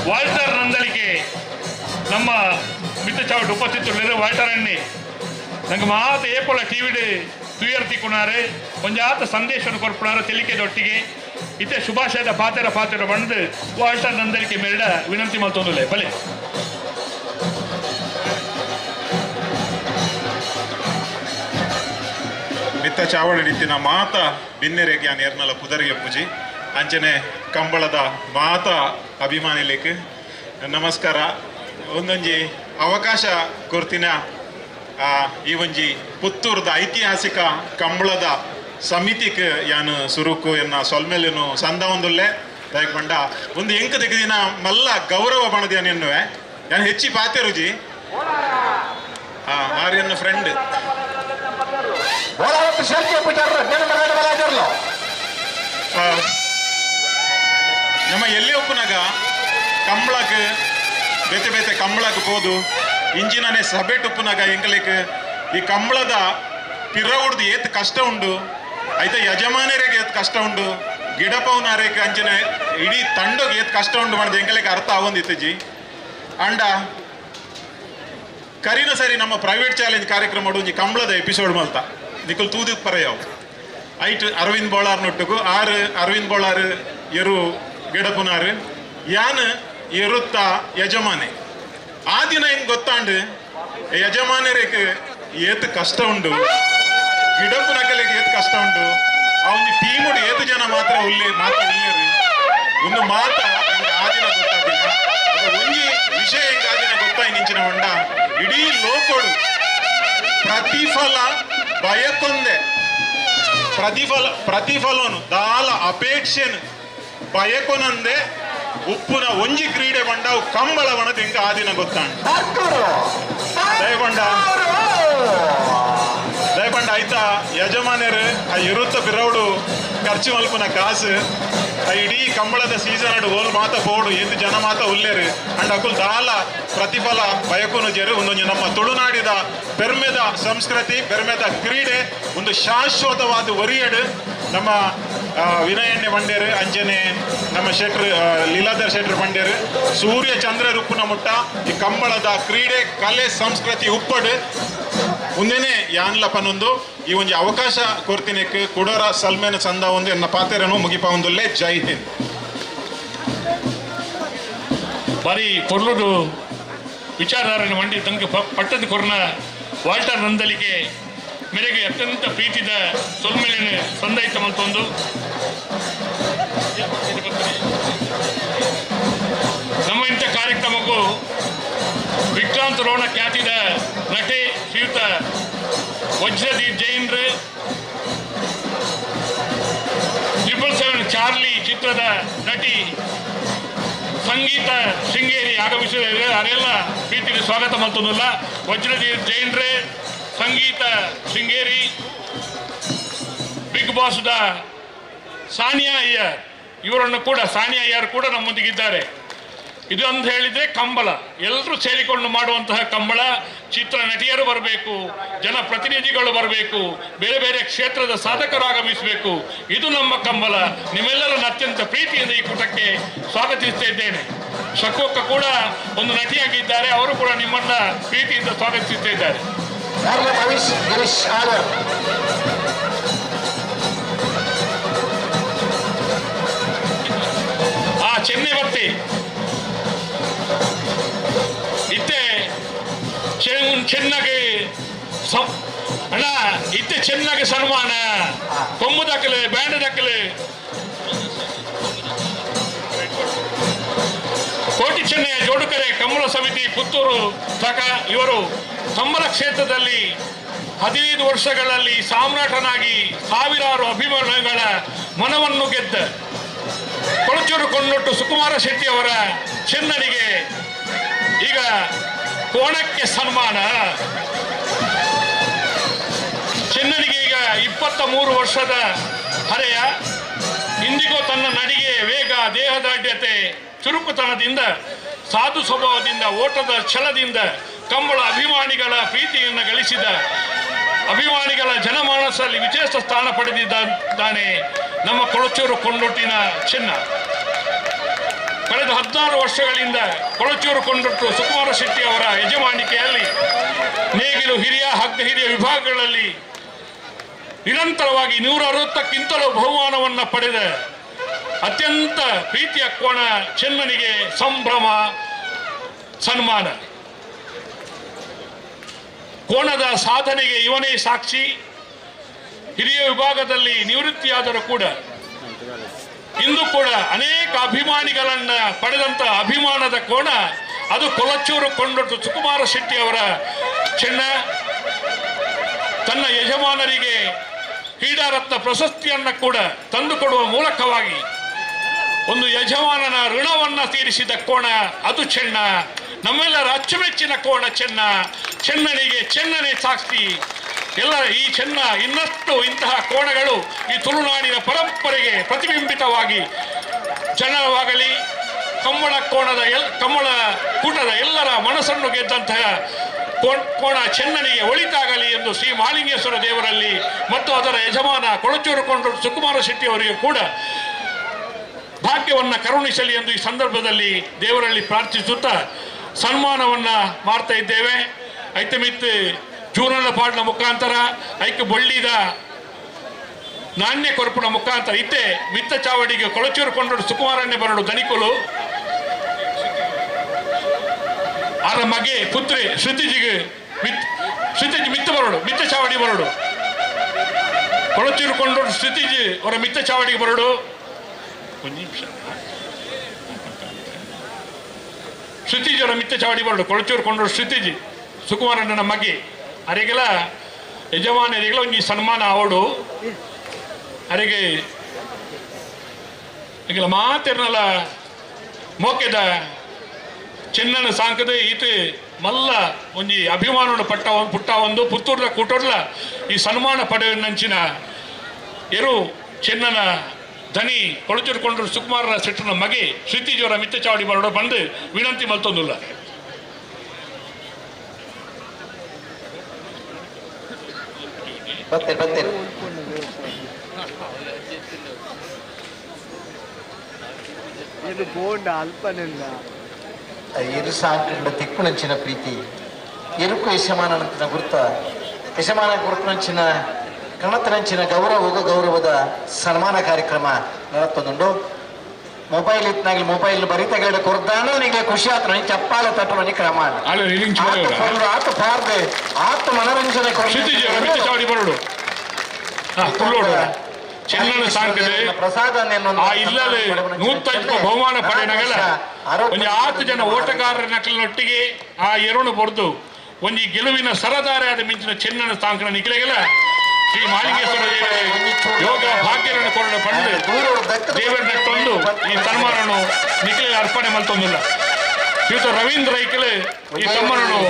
ವಾಲ್ಟರ್ ನಂದಳಿಕೆ ನಮ್ಮ ಮಿತ್ತ ಚಾವಟ್ ಉಪಸ್ಥಿತರು ವಾಲ್ಟರ್ ಅಣ್ಣಿ ನಂಗೆ ಮಾತು ಏಪೊಳ ಟಿವಿಡ್ ತುಯರ್ತಿ ಕುಣಾರೆ ಒಂಜಾತ ಸಂದೇಶವನ್ನು ಕೊರ್ಪುಣಾರ ತೆಲಿಕೆದೊಟ್ಟಿಗೆ ಇತ್ತೆ ಶುಭಾಶಯದ ಪಾತೆರ ಪಾತೆರ ಬಂದು ವಾಲ್ಟರ್ ನಂದಳಿಕೆ ಮೇಡ ವಿನಂತಿ ಮಲ್ತೊಂದುಲೆ ಬಲೆ. ಮಿತ್ತ ಚಾವಳಿತ್ತಿನ ಮಾತ ಬಿನ್ನೆರೆಗೆ ನೇರ್ನಲ ಪುದರಿಗೆ ಪೂಜಿ ಅಂಚನೆ ಕಂಬಳದ ಮಾತ ಅಭಿಮಾನಿಲಿಕ್ಕೆ ನಮಸ್ಕಾರ. ಒಂದೊಂಜಿ ಅವಕಾಶ ಕೊರ್ತಿನ ಈ ಒಂಜಿ ಪುತ್ತೂರ್ದ ಐತಿಹಾಸಿಕ ಕಂಬಳದ ಸಮಿತಿಗೆ ಯಾನು ಸುರುಕು ಎನ್ನ ಸೊಲ್ಮೆಲೇನು ಸಂದ ಒಂದುಲ್ಲೆ ದಯಕೊಂಡ ಒಂದು ಎಂಕ ತೆಗೆದಿನ ಮಲ್ಲ ಗೌರವ ಬಣದ ಎನ್ನುವೆ ಯಾನು ಹೆಚ್ಚಿ ಪಾತೆ ರುಜಿ ಆರ್ಯನ್ನ ಫ್ರೆಂಡ್ ನಮ್ಮ ಎಲ್ಲಿ ಒಪ್ಪುನಾಗ ಕಂಬಳಕ್ಕೆ ಬೇತೆ ಬೇತೆ ಕಂಬಳಕ್ಕೆ ಹೋದು ಇಂಜಿನನೇ ಸಭೆ ಟುಪ್ಪುನಾಗ ಎಂಕಲಿಕ್ ಈ ಕಂಬಳದ ಪಿರವುಡ್ದು ಏತ್ ಕಷ್ಟ ಉಂಡು ಐತ ಯಜಮಾನರಿಗೆ ಏತ್ ಕಷ್ಟ ಉಂಡು ಗಿಡಪವನಾರೇಕ್ ಅಂಚಿನ ಇಡೀ ತಂಡಗೆ ಏತ್ ಕಷ್ಟ ಉಂಡು ಮಾಡಿದ ಎಂಕಲಿಕ್ ಅರ್ಥ ಆವೊಂದಿತ್ತಜಿ. ಅಂಡ ಕರಿನ ಸರಿ ನಮ್ಮ ಪ್ರೈವೇಟ್ ಚಾಲೆಂಜ್ ಕಾರ್ಯಕ್ರಮ ಒಂಜಿ ಕಂಬಳದ ಎಪಿಸೋಡ್ ಮಲ್ತ ನಿಕುಲ್ ತೂದಿಕ್ ಪರೆಯಾವು ಐಟ್ ಅರವಿಂದ್ ಬೋಳಾರ್ ನೊಟ್ಟುಗು ಆರು ಅರವಿಂದ್ ಬೋಳಾರ್ ಎರು ಗಿಡಪುನಾರು ಯಾನ್ ಎರುತ್ತ ಯಜಮಾನೆ ಆ ದಿನ ಹೆಂಗೆ ಗೊತ್ತಾಂಡು ಯಜಮಾನರಿಗೆ ಏತು ಕಷ್ಟ ಉಂಡು ಗಿಡಪು ನಕಲಿಗೆ ಏತು ಕಷ್ಟ ಉಂಡು ಆ ಒಂದು ಟೀಮುಡು ಏತು ಜನ ಮಾತ್ರ ಉಲ್ಲೆ ಮಾತ್ರ ಉಲ್ಲೇರು ಒಂದು ಮಾತ ಆ ದಿನ ಗೊತ್ತಾಗಿಲ್ಲ. ಒಂಜಿ ವಿಷಯ ಹೆಂಗೆ ಆ ದಿನ ಗೊತ್ತಾಯಿ ನಿಂಚಿನ ಉಂಡ ಇಡೀ ಲೋಕೋಡು ಪ್ರತಿಫಲ ಬಯಕೊಂದೆ ಪ್ರತಿಫಲ ಪ್ರತಿಫಲನು ದಾಲ ಅಪೇಕ್ಷೆನು ಬಯಕೊನಂದೆ ಉಪ್ಪುನ ಒಂಜಿ ಕ್ರೀಡೆ ಬಂಡವು ಕಂಬಳವನ ತಿಂಕ ಆ ದಿನ ಗೊತ್ತಾಂಡ. ದಯಬಂಡ ದಯಬಂಡ ಆಯ್ತಾ ಯಜಮಾನರು ಆ ಇರುತ್ತ ಬಿರೌಡು ಖರ್ಚು ಮಲ್ಪುನ ಕಾಸು ಆ ಇಡೀ ಕಂಬಳದ ಸೀಸನ್ ಅಡು ಓಲ್ ಮಾತ ಬೋಡು ಎದ್ದು ಜನ ಮಾತ ಉಲ್ಲೇರು ಅಂಡ್ ಅಕುಲ್ ದಾಲ ಪ್ರತಿಫಲ ಬಯಕುನು ಜರು ಒಂದೊಂದು ನಮ್ಮ ತುಳುನಾಡಿದ ಪೆರ್ಮೆದ ಸಂಸ್ಕೃತಿ ಪೆರ್ಮೆದ ಕ್ರೀಡೆ ಒಂದು ಶಾಶ್ವತವಾದ ಒರಿಯಡು ನಮ್ಮ ವಿನಯಣ್ಣೆ ಬಂಡೇರು ಅಂಜನೆ ನಮ್ಮ ಶೆಟ್ರು ಲೀಲಾಧರ್ ಶೆಟ್ರು ಬಂಡೇರು ಸೂರ್ಯ ಚಂದ್ರ ರುಪ್ಪುನ ಮುಟ್ಟ ಈ ಕಂಬಳದ ಕ್ರೀಡೆ ಕಲೆ ಸಂಸ್ಕೃತಿ ಉಪ್ಪಡು ಮುಂದೆನೆ ಯಾನ್ಲಪನೊಂದು ಈ ಒಂದು ಅವಕಾಶ ಕೊರ್ತಿನಕ್ಕೆ ಕುಡೋರ ಸಲ್ಮೇನ ಸಂದ ಒಂದು ಎನ್ನ ಪಾತೆರನು ಮುಗಿಪ ಒಂದುಲ್ಲೆ. ಜೈ ಹಿಂದ್. ಬಾರಿ ಪೊರ್ಲುಡು ವಿಚಾರಧಾರಣ ಮಂಡಿ ತಂಗ ಪಟ್ಟದ ಕೊರ್ನ ವಾಲ್ಟರ್ ನಂದಲಿಗೆ ಮೇರೆಗೆ ಅತ್ಯಂತ ಪ್ರೀತಿದ ಸೊಲ್ಮೆಲೆನೆ ಸಂದೈತ ಮಲ್ತೊಂದು ನಮ್ಮ ಇಂಥ ಕಾರ್ಯಕ್ರಮಕ್ಕೂ ವಿಕ್ರಾಂತ್ ರೋಣ ಖ್ಯಾತಿದ ನಟೆ ಶ್ರೀಯುತ ವಜ್ರದೀಪ್ ಜೈನ್ರೆ, 777 ಚಾರ್ಲಿ ಚಿತ್ರದ ನಟಿ ಸಂಗೀತ ಶೃಂಗೇರಿ ಆಗಮಿಸಿದರೆ ಅವರೆಲ್ಲ ಪ್ರೀತಿಯಲ್ಲಿ ಸ್ವಾಗತ ಮಲ್ತೊಂದಿಲ್ಲ. ವಜ್ರದೀಪ್ ಜೈನ್ರೆ, ಸಂಗೀತ ಶೃಂಗೇರಿ, ಬಿಗ್ ಬಾಸ್ದ ಸಾನಿಯಾ ಅಯ್ಯರ್ ಇವರನ್ನು ಕೂಡ, ಸಾನಿಯಾ ಅಯ್ಯರ್ ಕೂಡ ನಮ್ಮೊಂದಿಗಿದ್ದಾರೆ. ಇದು ಅಂತ ಹೇಳಿದರೆ ಕಂಬಳ, ಎಲ್ಲರೂ ಸೇರಿಕೊಂಡು ಮಾಡುವಂತಹ ಕಂಬಳ. ಚಿತ್ರ ನಟಿಯರು ಬರಬೇಕು, ಜನಪ್ರತಿನಿಧಿಗಳು ಬರಬೇಕು, ಬೇರೆ ಬೇರೆ ಕ್ಷೇತ್ರದ ಸಾಧಕರು ಆಗಮಿಸಬೇಕು. ಇದು ನಮ್ಮ ಕಂಬಳ. ನಿಮ್ಮೆಲ್ಲರನ್ನು ಅತ್ಯಂತ ಪ್ರೀತಿಯಿಂದ ಈ ಕೂಟಕ್ಕೆ ಸ್ವಾಗತಿಸ್ತಾ ಇದ್ದೇನೆ. ಶಕೋಕ ಕೂಡ ಒಂದು ನಟಿಯಾಗಿದ್ದಾರೆ, ಅವರು ಕೂಡ ನಿಮ್ಮನ್ನ ಪ್ರೀತಿಯಿಂದ ಸ್ವಾಗತಿಸ್ತಾ ಇದ್ದಾರೆ. ಆ ಚೆನ್ನೈ ಬತ್ತಿ ಇತ್ತೆ ಚೆನ್ನಾಗಿ ಅಣ್ಣ, ಇತ್ತೆ ಚೆನ್ನಾಗಿ ಸನ್ಮಾನ ಕೊಂಬು ದಾಖಲೆ, ಬ್ಯಾಂಡ್ ದಾಖಲೆ. ಕೋಟಿ ಚೆನ್ನೈಯ ಜೋಡುಕರೆ ಕಂಬಳ ಸಮಿತಿ ಪುತ್ತೂರು ತಕ ಇವರು ಕಂಬಳ ಕ್ಷೇತ್ರದಲ್ಲಿ 15 ವರ್ಷಗಳಲ್ಲಿ ಸಾಮ್ರಾಟನಾಗಿ ಸಾವಿರಾರು ಅಭಿಮಾನಿಗಳ ಮನವನ್ನು ಗೆದ್ದ ಕೊಳಚೂರು ಕೊಂಡೊಟ್ಟು ಸುಕುಮಾರ ಶೆಟ್ಟಿಯವರ ಚೆನ್ನನಿಗೆ ಈಗ ಕೋಣಕ್ಕೆ ಸನ್ಮಾನ. ಚೆನ್ನನಿಗೆ ಈಗ 23 ವರ್ಷದ ಹರೆಯ. ಇಂದಿಗೂ ತನ್ನ ನಡಿಗೆ, ವೇಗ, ದೇಹದಾಢ್ಯತೆ, ಚುರುಕುತನದಿಂದ, ಸಾಧು ಸ್ವಭಾವದಿಂದ, ಓಟದ ಛಲದಿಂದ ಕಂಬಳ ಅಭಿಮಾನಿಗಳ ಪ್ರೀತಿಯನ್ನು ಗಳಿಸಿದ, ಅಭಿಮಾನಿಗಳ ಜನಮಾನಸಲ್ಲಿ ವಿಶೇಷ ಸ್ಥಾನ ಪಡೆದಿದ್ದಾನೆ ನಮ್ಮ ಕೊಳಚೂರು ಕೊಂಡೊಟ್ಟಿನ ಚೆನ್ನ. ಕಳೆದ 16 ವರ್ಷಗಳಿಂದ ಕೊಳಚೂರು ಕೊಂಡೊಟ್ಟು ಸುಕುಮಾರ ಶೆಟ್ಟಿ ಅವರ ಯಜಮಾನಿಕೆಯಲ್ಲಿ ನೇಗಿಲು ಹಿರಿಯ, ಹಗ್ಗ ಹಿರಿಯ ವಿಭಾಗಗಳಲ್ಲಿ ನಿರಂತರವಾಗಿ 160ಕ್ಕಿಂತಲೂ ಬಹುಮಾನವನ್ನು ಪಡೆದ ಅತ್ಯಂತ ಪ್ರೀತಿಯ ಕೋಣ ಚೆನ್ನನಿಗೆ ಸಂಭ್ರಮ ಸನ್ಮಾನ. ಕೋಣದ ಸಾಧನೆಗೆ ಇವನೇ ಸಾಕ್ಷಿ. ಹಿರಿಯ ವಿಭಾಗದಲ್ಲಿ ನಿವೃತ್ತಿಯಾದರೂ ಕೂಡ ಇಂದು ಕೂಡ ಅನೇಕ ಅಭಿಮಾನಿಗಳನ್ನ ಪಡೆದಂತ ಅಭಿಮಾನದ ಕೋಣ ಅದು ಕೊಳಚೂರು ಕೊಂಡೊಟ್ಟು ಸುಕುಮಾರ ಶೆಟ್ಟಿ ಅವರ ಚೆನ್ನ. ತನ್ನ ಯಜಮಾನರಿಗೆ ಕ್ರೀಡಾರತ್ನ ಪ್ರಶಸ್ತಿಯನ್ನು ಕೂಡ ತಂದುಕೊಡುವ ಮೂಲಕವಾಗಿ ಒಂದು ಯಜಮಾನನ ಋಣವನ್ನು ತೀರಿಸಿದ ಕೋಣ ಅದು ಚೆನ್ನ. ನಮ್ಮೆಲ್ಲರ ಅಚ್ಚುಮೆಚ್ಚಿನ ಕೋಣ ಚೆನ್ನ. ಚೆನ್ನನಿಗೆ ಚೆನ್ನನೇ ಸಾಕ್ಷಿ. ಎಲ್ಲ ಈ ಚೆನ್ನ ಇನ್ನಷ್ಟು ಇಂತಹ ಕೋಣಗಳು ಈ ತುಳುನಾಡಿನ ಪರಂಪರೆಗೆ ಪ್ರತಿಬಿಂಬಿತವಾಗಿ ಜನವಾಗಲಿ, ಕಂಬಳ ಕೋಣದ ಕಂಬಳ ಕೂಟದ ಎಲ್ಲರ ಮನಸ್ಸನ್ನು ಗೆದ್ದಂತಹ ಕೋಣ ಚೆನ್ನನಿಗೆ ಒಳಿತಾಗಲಿ ಎಂದು ಶ್ರೀ ಮಹಾಲಿಂಗೇಶ್ವರ ದೇವರಲ್ಲಿ ಮತ್ತು ಅದರ ಯಜಮಾನ ಕೊಳಚೂರು ಕೊಂಡರು ಸುಕುಮಾರ ಶೆಟ್ಟಿ ಅವರಿಗೂ ಕೂಡ ಭಾಗ್ಯವನ್ನು ಕರುಣಿಸಲಿ ಎಂದು ಈ ಸಂದರ್ಭದಲ್ಲಿ ದೇವರಲ್ಲಿ ಪ್ರಾರ್ಥಿಸುತ್ತಾ ಸನ್ಮಾನವನ್ನು ಮಾಡ್ತಾ ಇದ್ದೇವೆ. ಐತಮಿತ್ ಜೂನನ ಪಾಡಿನ ಮುಖಾಂತರ, ಐಕೆ ಬೊಳ್ಳಿದ ನಾಣ್ಯ ಕೊರಪಿನ ಮುಖಾಂತರ ಇತ್ತೆ ಮಿತ್ತ ಚಾವಡಿಗೆ ಕೊಳಚೂರು ಕೊಂಡರು ಸುಕುಮಾರಣ್ಯ ಬರಡು ದನಿಕುಲು ಆರ ಮಗೆ ಪುತ್ರಿ ಶ್ರುತಿಜಿಗೆ ಶ್ರುತಿಜಿ ಮಿತ್ತ ಬರಡು, ಮಿತ್ತ ಚಾವಡಿ ಬರಡು. ಕೊಳಚೂರು ಕೊಂಡರು ಶ್ರುತಿಜಿ ಅವರ ಮಿತ್ತ ಚಾವಡಿಗೆ ಬರಡು. ಒಂದು ನಿಮಿಷ, ಶ್ರುತಿಜಿ ಅವರ ಮಿತ್ತ ಚಾವಡಿ ಬರಡು. ಕೊಳಚೂರು ಕೊಂಡರು ಶ್ರುತಿಜಿ ಸುಕುಮಾರಣ್ಣನ ಮಗೆ ಅರೆಗೆಲ್ಲ ಯಜಮಾನರಿಗೆಲ್ಲ ಒಂದು ಸನ್ಮಾನ ಅವಡು ಅರೆಗೆ ಈಗೆಲ್ಲ ಮಾತಿರ್ನಲ್ಲ ಮೋಕೆದ ಚೆನ್ನನ ಸಾಂಕದ ಈತ ಮಲ್ಲ ಒಂಜಿ ಅಭಿಮಾನವನ್ನು ಪಟ್ಟ ಪುಟ್ಟ ಒಂದು ಪುತ್ತೂರ್ದ ಕೂಟೋರ್ಲ ಈ ಸನ್ಮಾನ ಪಡೆಯುವ ಎರು ಚೆನ್ನನ ಧನಿ ಕೊಳಚೂರು ಕೊಂಡರು ಸುಕುಮಾರರ ಸೆಟ್ಟನ ಮಗೆ ಶ್ರುತಿಜಿಯವರ ಮಿತ್ತ ಚಾವಡಿ ಬರೋಡ ಬಂದು ವಿನಂತಿ ಮಲ್ತೊಂದುಲ್ಲ. ಇರು ಸಾಂಕಂಡ ದಿಕ್ಕುನಂಚಿನ ಪ್ರೀತಿ, ಎರುಕು ಯಶಮಾನಂತಿನ ಗುರ್ತ, ಯಶಮಾನ ಗುರುತುನಂಚಿನ ಕಣತನಂಚಿನ ಗೌರವ ಗೌರವದ ಸನ್ಮಾನ ಕಾರ್ಯಕ್ರಮ ನಡತ್ತೊಂದುಂಡು. ಮೊಬೈಲ್ ಇತ್ನಾಗಲಿ ಮೊಬೈಲ್ ಬರಿ ತಗಡೆ ಕೊರ್ದಾನ ನಿಂಗೆ ಖುಷಿ ಆತ ನಂಗೆ ಚಪ್ಪಾಳೆ ತಟ್ಟು ಕ್ರಮ ಆತ ಪಾರ್ದೆ ಆತ ಮನರಂಜನೆ ಚೆನ್ನನ ಸಾಂಕದೆ ಪ್ರಸಾದ ಆ ಇಲ್ಲದೆ 105 ಬಹುಮಾನ ಪಡೆಯನಗಲ ಒಂಜಿ 6 ಜನ ಓಟಗಾರರ ನಕಲಿನೊಟ್ಟಿಗೆ ಆ ಎರುಣು ಬೊರ್ದು ಒಂಜಿ ಗೆಲುವಿನ ಸರದಾರೆ ಆದ ಮಿಂಚಿನ ಚೆನ್ನನ ಸಾಂಕನ ನಿಖಲೆಗಲ ಶ್ರೀ ಮಾಲಿಂಗೇಶ್ವರ ಯೋಗ ಭಾಗ್ಯರನ್ನು ಕೊರಣ ಪಂಡು ದೇವರ ನಟ್ಟೊಂದು ಈ ಸನ್ಮಾನವನ್ನು ನಿಖಲೆ ಅರ್ಪಣೆ ಮಲ್ತೊಂದಿಲ್ಲ. ಶ್ರೀಯುತ ರವೀಂದ್ರ ಐಕಲೆ ಈ ಸನ್ಮಾನವನ್ನು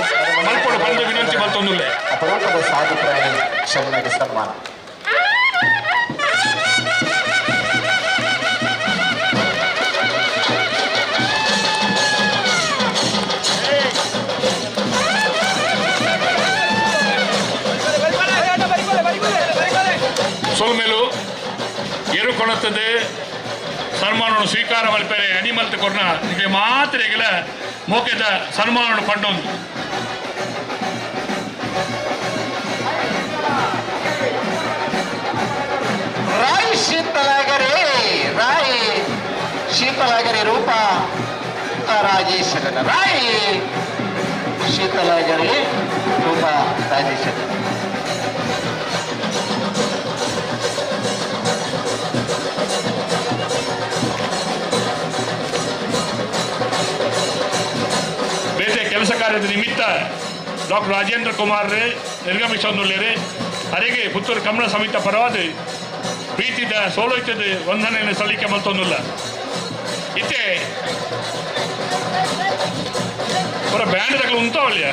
ಮಲ್ಪಡು ಬಂದು ವಿನಂತಿ ಮಲ್ತೊಂದಿಲ್ಲ. ಅಪರೂಪದ ಸಾಧು ಪ್ರಾಣಿ ಶರಣರಿಗೆ ಸನ್ಮಾನ. ಸೋಲ್ಮೇಲು ಎರು ಕೊಣತ್ತದೆ ಸನ್ಮಾನವನ್ನು ಸ್ವೀಕಾರ ಮಲ್ಪೆರೆ ಅನಿಮಲ್ತ ಕೊರ್ನ ನಿಮಗೆ ಮಾತ್ರೆಗಳ ಮೋಕೆದ ಸನ್ಮಾನವನ್ನು ಪಂಡೊಂದು. ರಾಯ್ ಶೀತಲಾಗರೆ ರಾಯ್ ಶೀತಲಾಗರೆ ರೂಪ ರಾಜೇಶ್ವರನ ರಾಯ್ ಶೀತಲಾಗರೆ ರೂಪ ರಾಜೇಶ್ವರ. ಬೇತೆ ಕೆಲಸ ಕಾರ್ಯದ ನಿಮಿತ್ತ ಡಾಕ್ಟರ್ ರಾಜೇಂದ್ರ ಕುಮಾರ್ ರೇ ನಿರ್ಗಮಿಸೊಂದುಳ್ಳೇರೆ ಅರೆಗೆ ಪುತ್ತೂರು ಕಮಲ ಸಮಿತ ಪರವಾದ ಪ್ರೀತಿದ ಸೋಲೋಯ್ತದ ವಂದನೆಯನ್ನು ಸಲ್ಲಿಕೆ ಮಲ್ತೊಂದುಲ್ಲ. ಇತ್ತೆ ಪೂರ ಬ್ಯಾಂಡ್ ತಗಲು ಉಂತಾವಲ್ಯ.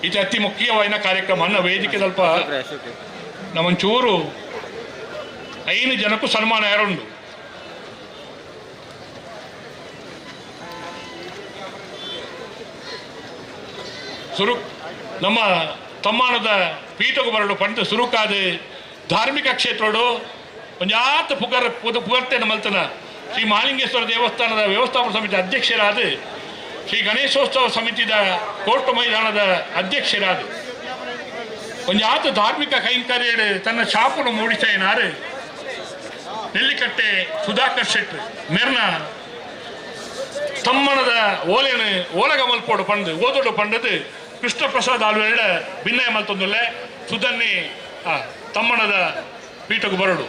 ಇದು ಅತಿ ಮುಖ್ಯವಾದ ಕಾರ್ಯಕ್ರಮ ಅನ್ನ ವೇದಿಕೆ ಸ್ವಲ್ಪ ನಮ್ಮೊಂಚೂರು 5 ಜನಕ್ಕೂ ಸನ್ಮಾನ ಯಾರುಂಡು. ಸುರು ನಮ್ಮ ತಮ್ಮಾನದ ಪೀಠకు ಬರಡು ಪಂಡ ಸುರುಕಾದ ಧಾರ್ಮಿಕ ಕ್ಷೇತ್ರಡು ಒಂಜಾತ ಪುಗರ್ ಪುಗರ್ತೆನ ಮಲ್ತನ ಶ್ರೀ ಮಹಾಲಿಂಗೇಶ್ವರ ದೇವಸ್ಥಾನದ ವ್ಯವಸ್ಥಾಪನ ಸಮಿತಿ ಅಧ್ಯಕ್ಷರಾದ ಶ್ರೀ ಗಣೇಶೋತ್ಸವ ಸಮಿತಿಯ ಕೋರ್ಟ್ ಮೈದಾನದ ಅಧ್ಯಕ್ಷರಾದ ಒಂಜಾತ ಧಾರ್ಮಿಕ ಕೈಂಕರ್ಯ ತನ್ನ ಶಾಪನ್ನು ಮೂಡಿಸೇನಾರು ನೆಲ್ಲಿಕಟ್ಟೆ ಸುಧಾಕರ್ ಶೆಟ್ಟಿ ಮೆರ್ನ ತಮ್ಮನದ ಓಲೆನು ಓಲಗ ಮಲ್ಪೋಡು ಪಂಡು ಓದೋಡು ಪಂಡದು ಕೃಷ್ಣ ಪ್ರಸಾದ್ ಆಲ್ವೇಡ ಭಿನ್ನಯ ಮಲ್ತೊಂದುಲ್ಲೆ ಸುಧನ್ನಿ ತಮ್ಮನದ ಪೀಠకు ಬರಡು.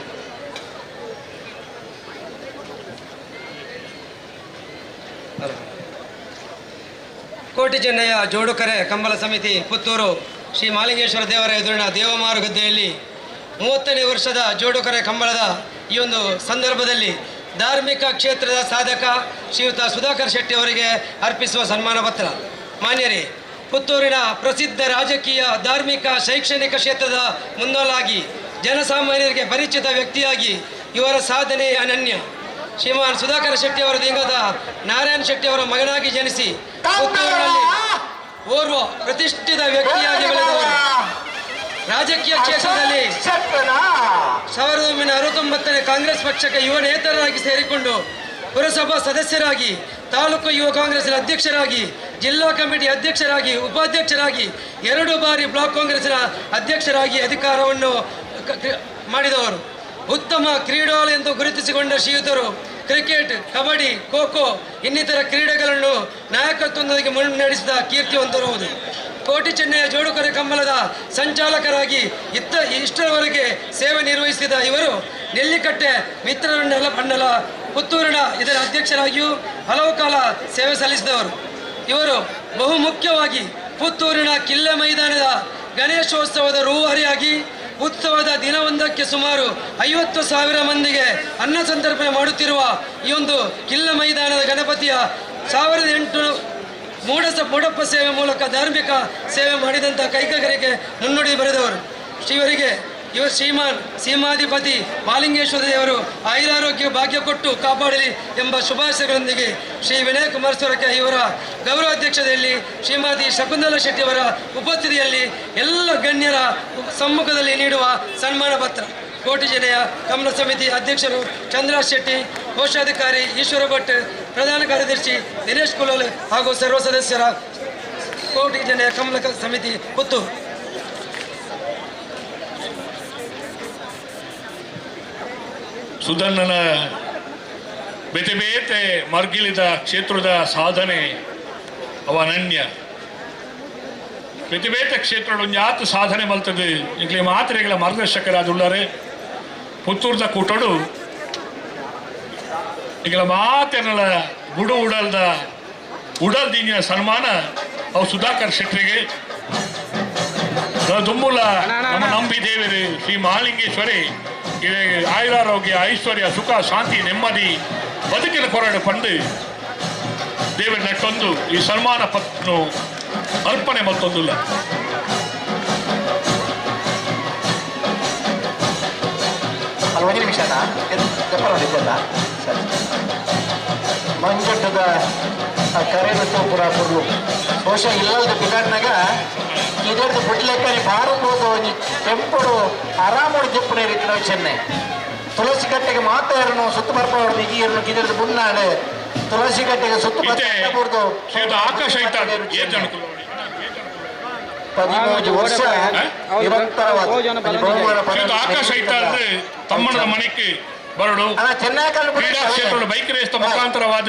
ಕೋಟಿ ಚೆನ್ನಯ್ಯ ಜೋಡುಕರೆ ಕಂಬಳ ಸಮಿತಿ ಪುತ್ತೂರು ಶ್ರೀ ಮಾಲಿಂಗೇಶ್ವರ ದೇವರ ಎದುರಿನ ದೇವಮಾರು ಗದ್ದೆಯಲ್ಲಿ 30ನೇ ವರ್ಷದ ಜೋಡುಕರೆ ಕಂಬಳದ ಈ ಒಂದು ಸಂದರ್ಭದಲ್ಲಿ ಧಾರ್ಮಿಕ ಕ್ಷೇತ್ರದ ಸಾಧಕ ಶ್ರೀಯುತ ಸುಧಾಕರ್ ಶೆಟ್ಟಿ ಅವರಿಗೆ ಅರ್ಪಿಸುವ ಸನ್ಮಾನ ಪತ್ರ. ಮಾನ್ಯರೇ, ಪುತ್ತೂರಿನ ಪ್ರಸಿದ್ಧ ರಾಜಕೀಯ, ಧಾರ್ಮಿಕ, ಶೈಕ್ಷಣಿಕ ಕ್ಷೇತ್ರದ ಮುನ್ನೋಲಾಗಿ ಜನಸಾಮಾನ್ಯರಿಗೆ ಪರಿಚಿತ ವ್ಯಕ್ತಿಯಾಗಿ ಇವರ ಸಾಧನೆ ಅನನ್ಯ. ಶ್ರೀಮಾನ್ ಸುಧಾಕರ್ ಶೆಟ್ಟಿ ಅವರ ದಿಂಗದ ನಾರಾಯಣ್ ಶೆಟ್ಟಿ ಅವರ ಮಗನಾಗಿ ಜನಿಸಿ ಪುತ್ತೂರಿನಲ್ಲಿ ಓರ್ವ ಪ್ರತಿಷ್ಠಿತ ವ್ಯಕ್ತಿಯಾಗಿ ಬೆಳೆದವರು. ರಾಜಕೀಯ ಕ್ಷೇತ್ರದಲ್ಲಿ 1969ನೇ ಕಾಂಗ್ರೆಸ್ ಪಕ್ಷಕ್ಕೆ ಯುವ ನೇತರರಾಗಿ ಸೇರಿಕೊಂಡು ಪುರಸಭಾ ಸದಸ್ಯರಾಗಿ, ತಾಲೂಕು ಯುವ ಕಾಂಗ್ರೆಸ್ನ ಅಧ್ಯಕ್ಷರಾಗಿ, ಜಿಲ್ಲಾ ಕಮಿಟಿ ಅಧ್ಯಕ್ಷರಾಗಿ, ಉಪಾಧ್ಯಕ್ಷರಾಗಿ, 2 ಬಾರಿ ಬ್ಲಾಕ್ ಕಾಂಗ್ರೆಸ್ನ ಅಧ್ಯಕ್ಷರಾಗಿ ಅಧಿಕಾರವನ್ನು ಮಾಡಿದವರು. ಉತ್ತಮ ಕ್ರೀಡಾಳು ಎಂದು ಗುರುತಿಸಿಕೊಂಡ ಶ್ರೀಯುತರು ಕ್ರಿಕೆಟ್, ಕಬಡ್ಡಿ, ಖೋ ಖೋ ಇನ್ನಿತರ ಕ್ರೀಡೆಗಳನ್ನು ನಾಯಕತ್ವದೊಂದಿಗೆ ಮುನ್ನಡೆಸಿದ ಕೀರ್ತಿವಂತರು. ಕೋಟಿ ಚೆನ್ನಯ್ಯ ಜೋಡುಕರೆ ಕಂಬಳದ ಸಂಚಾಲಕರಾಗಿ ಇಷ್ಟರವರೆಗೆ ಸೇವೆ ನಿರ್ವಹಿಸಿದ ಇವರು ನೆಲ್ಲಿಕಟ್ಟೆ ಮಿತ್ರರಂಡಲ ಮಂಡಲ ಪುತ್ತೂರಿನ ಇದರ ಅಧ್ಯಕ್ಷರಾಗಿಯೂ ಹಲವು ಕಾಲ ಸೇವೆ ಸಲ್ಲಿಸಿದವರು. ಇವರು ಬಹುಮುಖ್ಯವಾಗಿ ಪುತ್ತೂರಿನ ಕಿಲ್ಲೆ ಮೈದಾನದ ಗಣೇಶೋತ್ಸವದ ರೂವಾರಿಯಾಗಿ ಉತ್ಸವದ ದಿನವೊಂದಕ್ಕೆ ಸುಮಾರು 50,000 ಮಂದಿಗೆ ಅನ್ನ ಸಂತರ್ಪಣೆ ಮಾಡುತ್ತಿರುವ ಈ ಒಂದು ಕಿಲ್ಲ ಮೈದಾನದ ಗಣಪತಿಯ 1008 ಮೂಡಪ್ಪ ಸೇವೆ ಮೂಲಕ ಧಾರ್ಮಿಕ ಸೇವೆ ಮಾಡಿದಂಥ ಕೈಕಗರಿಗೆ ಮುನ್ನುಡಿ ಬರೆದವರು. ಶ್ರೀವರಿಗೆ ಇವರು ಶ್ರೀಮಾನ್ ಸೀಮಾಧಿಪತಿ ಮಾಲಿಂಗೇಶ್ವರ ದೇವರು ಆಯುರಾರೋಗ್ಯ ಭಾಗ್ಯ ಕೊಟ್ಟು ಕಾಪಾಡಲಿ ಎಂಬ ಶುಭಾಶಯಗಳೊಂದಿಗೆ ಶ್ರೀ ವಿನಯ್ ಕುಮಾರ್ ಸೊರಕೆ ಇವರ ಗೌರವ ಅಧ್ಯಕ್ಷತೆಯಲ್ಲಿ ಶ್ರೀಮತಿ ಶಕುಂತಲಾ ಶೆಟ್ಟಿಯವರ ಉಪಸ್ಥಿತಿಯಲ್ಲಿ ಎಲ್ಲ ಗಣ್ಯರ ಸಮ್ಮುಖದಲ್ಲಿ ನೀಡುವ ಸನ್ಮಾನ ಪತ್ರ. ಕೋಟಿ ಜಿಲ್ಲೆಯ ಕಮಲ ಸಮಿತಿ ಅಧ್ಯಕ್ಷರು ಚಂದ್ರ ಶೆಟ್ಟಿ, ಕೋಶಾಧಿಕಾರಿ ಈಶ್ವರ ಭಟ್, ಪ್ರಧಾನ ಕಾರ್ಯದರ್ಶಿ ದಿನೇಶ್ ಕುಲೋಲ್ ಹಾಗೂ ಸರ್ವ ಸದಸ್ಯರ ಕೋಟಿ ಜಿಲ್ಲೆಯ ಕಮಲ ಸಮಿತಿ ಪುತ್ತೂರು. ಸುಧನ್ನನ ಬೇತೆ ಬೇತೆ ಮರ್ಗಿಲಿದ ಕ್ಷೇತ್ರದ ಸಾಧನೆ ಅವ ಅನನ್ಯ. ಬೇತೆ ಬೇತೆ ಕ್ಷೇತ್ರದ ಒಂಜಾತು ಸಾಧನೆ ಮಲ್ತದೆ. ಇಂಕ್ಲೆ ಮಾತ್ರೆಗಳ ಮಾರ್ಗದರ್ಶಕರಾದುಳ್ಳಾರೆ. ಪುತ್ತೂರ್ದ ಕೂಟಡು ಈಗಲ ಮಾತೆನಲ ಗುಡು ಉಡಲ್ದ ಉಡಲ್ ದಿನ ಸನ್ಮಾನ ಅವು ಸುಧಾಕರ್ ಶೆಟ್ಟರಿಗೆ. ದುಮ್ಮುಲ ನಮ್ಮ ನಂಬಿ ದೇವರು ಶ್ರೀ ಮಹಾಲಿಂಗೇಶ್ವರಿ ಆಯುರಾರೋಗ್ಯ ಐಶ್ವರ್ಯ ಸುಖ ಶಾಂತಿ ನೆಮ್ಮದಿ ಬದುಕಿನ ಕೊರಡು ಪಂಡು ದೇವರ ನಟ್ಟೊಂದು ಈ ಸನ್ಮಾನ ಪತ್ನು ಅರ್ಪಣೆ ಮತ್ತೊಂದಿಲ್ಲ. ಒಂದು ನಿಮಿಷ ಸರಿ ಮಂಜಟ್ಟದ ಕರೆನ ತೋಪುರ ಪುರ್ಲು ಬಹುಶಃ ಇಲ್ಲದ ಬಿಗಾಡ್ನಾಗ ಇದರದ್ದು ಬಿಡ್ಲೆಕ್ಕನೆ ಭಾರತ ಒಂಜಿ ಟೆಂಪುಡು ಆರಾಮೋಡು ಜಪ್ಪುನ ಇರಿತ್ತಿನ ಚೆನ್ನೈ ತುಳಸಿ ಕಟ್ಟೆಗೆ ಮಾತಾಡನು ಸುತ್ತು ಬರ್ಪಾಡು ಇಗಿಯರ್ನು ಗಿದರ್ದು ಬುನ್ನಾಡು ತುಳಸಿ ಕಟ್ಟೆಗೆ ಸುತ್ತು ಬರ್ಬೋದು. ಆಕಾಶ 13 ವರ್ಷ ನಿರಂತರವಾದ ಆಕಾಶ ಇತ್ತಾದ್ರೆ ತಮ್ಮಣ್ಣದ ಮನೆಗೆ ಬರಡು ಕ್ರೀಡಾ ಕ್ಷೇತ್ರದ ಬೈಕ್ ರೇಸ್ ಮುಖಾಂತರವಾದ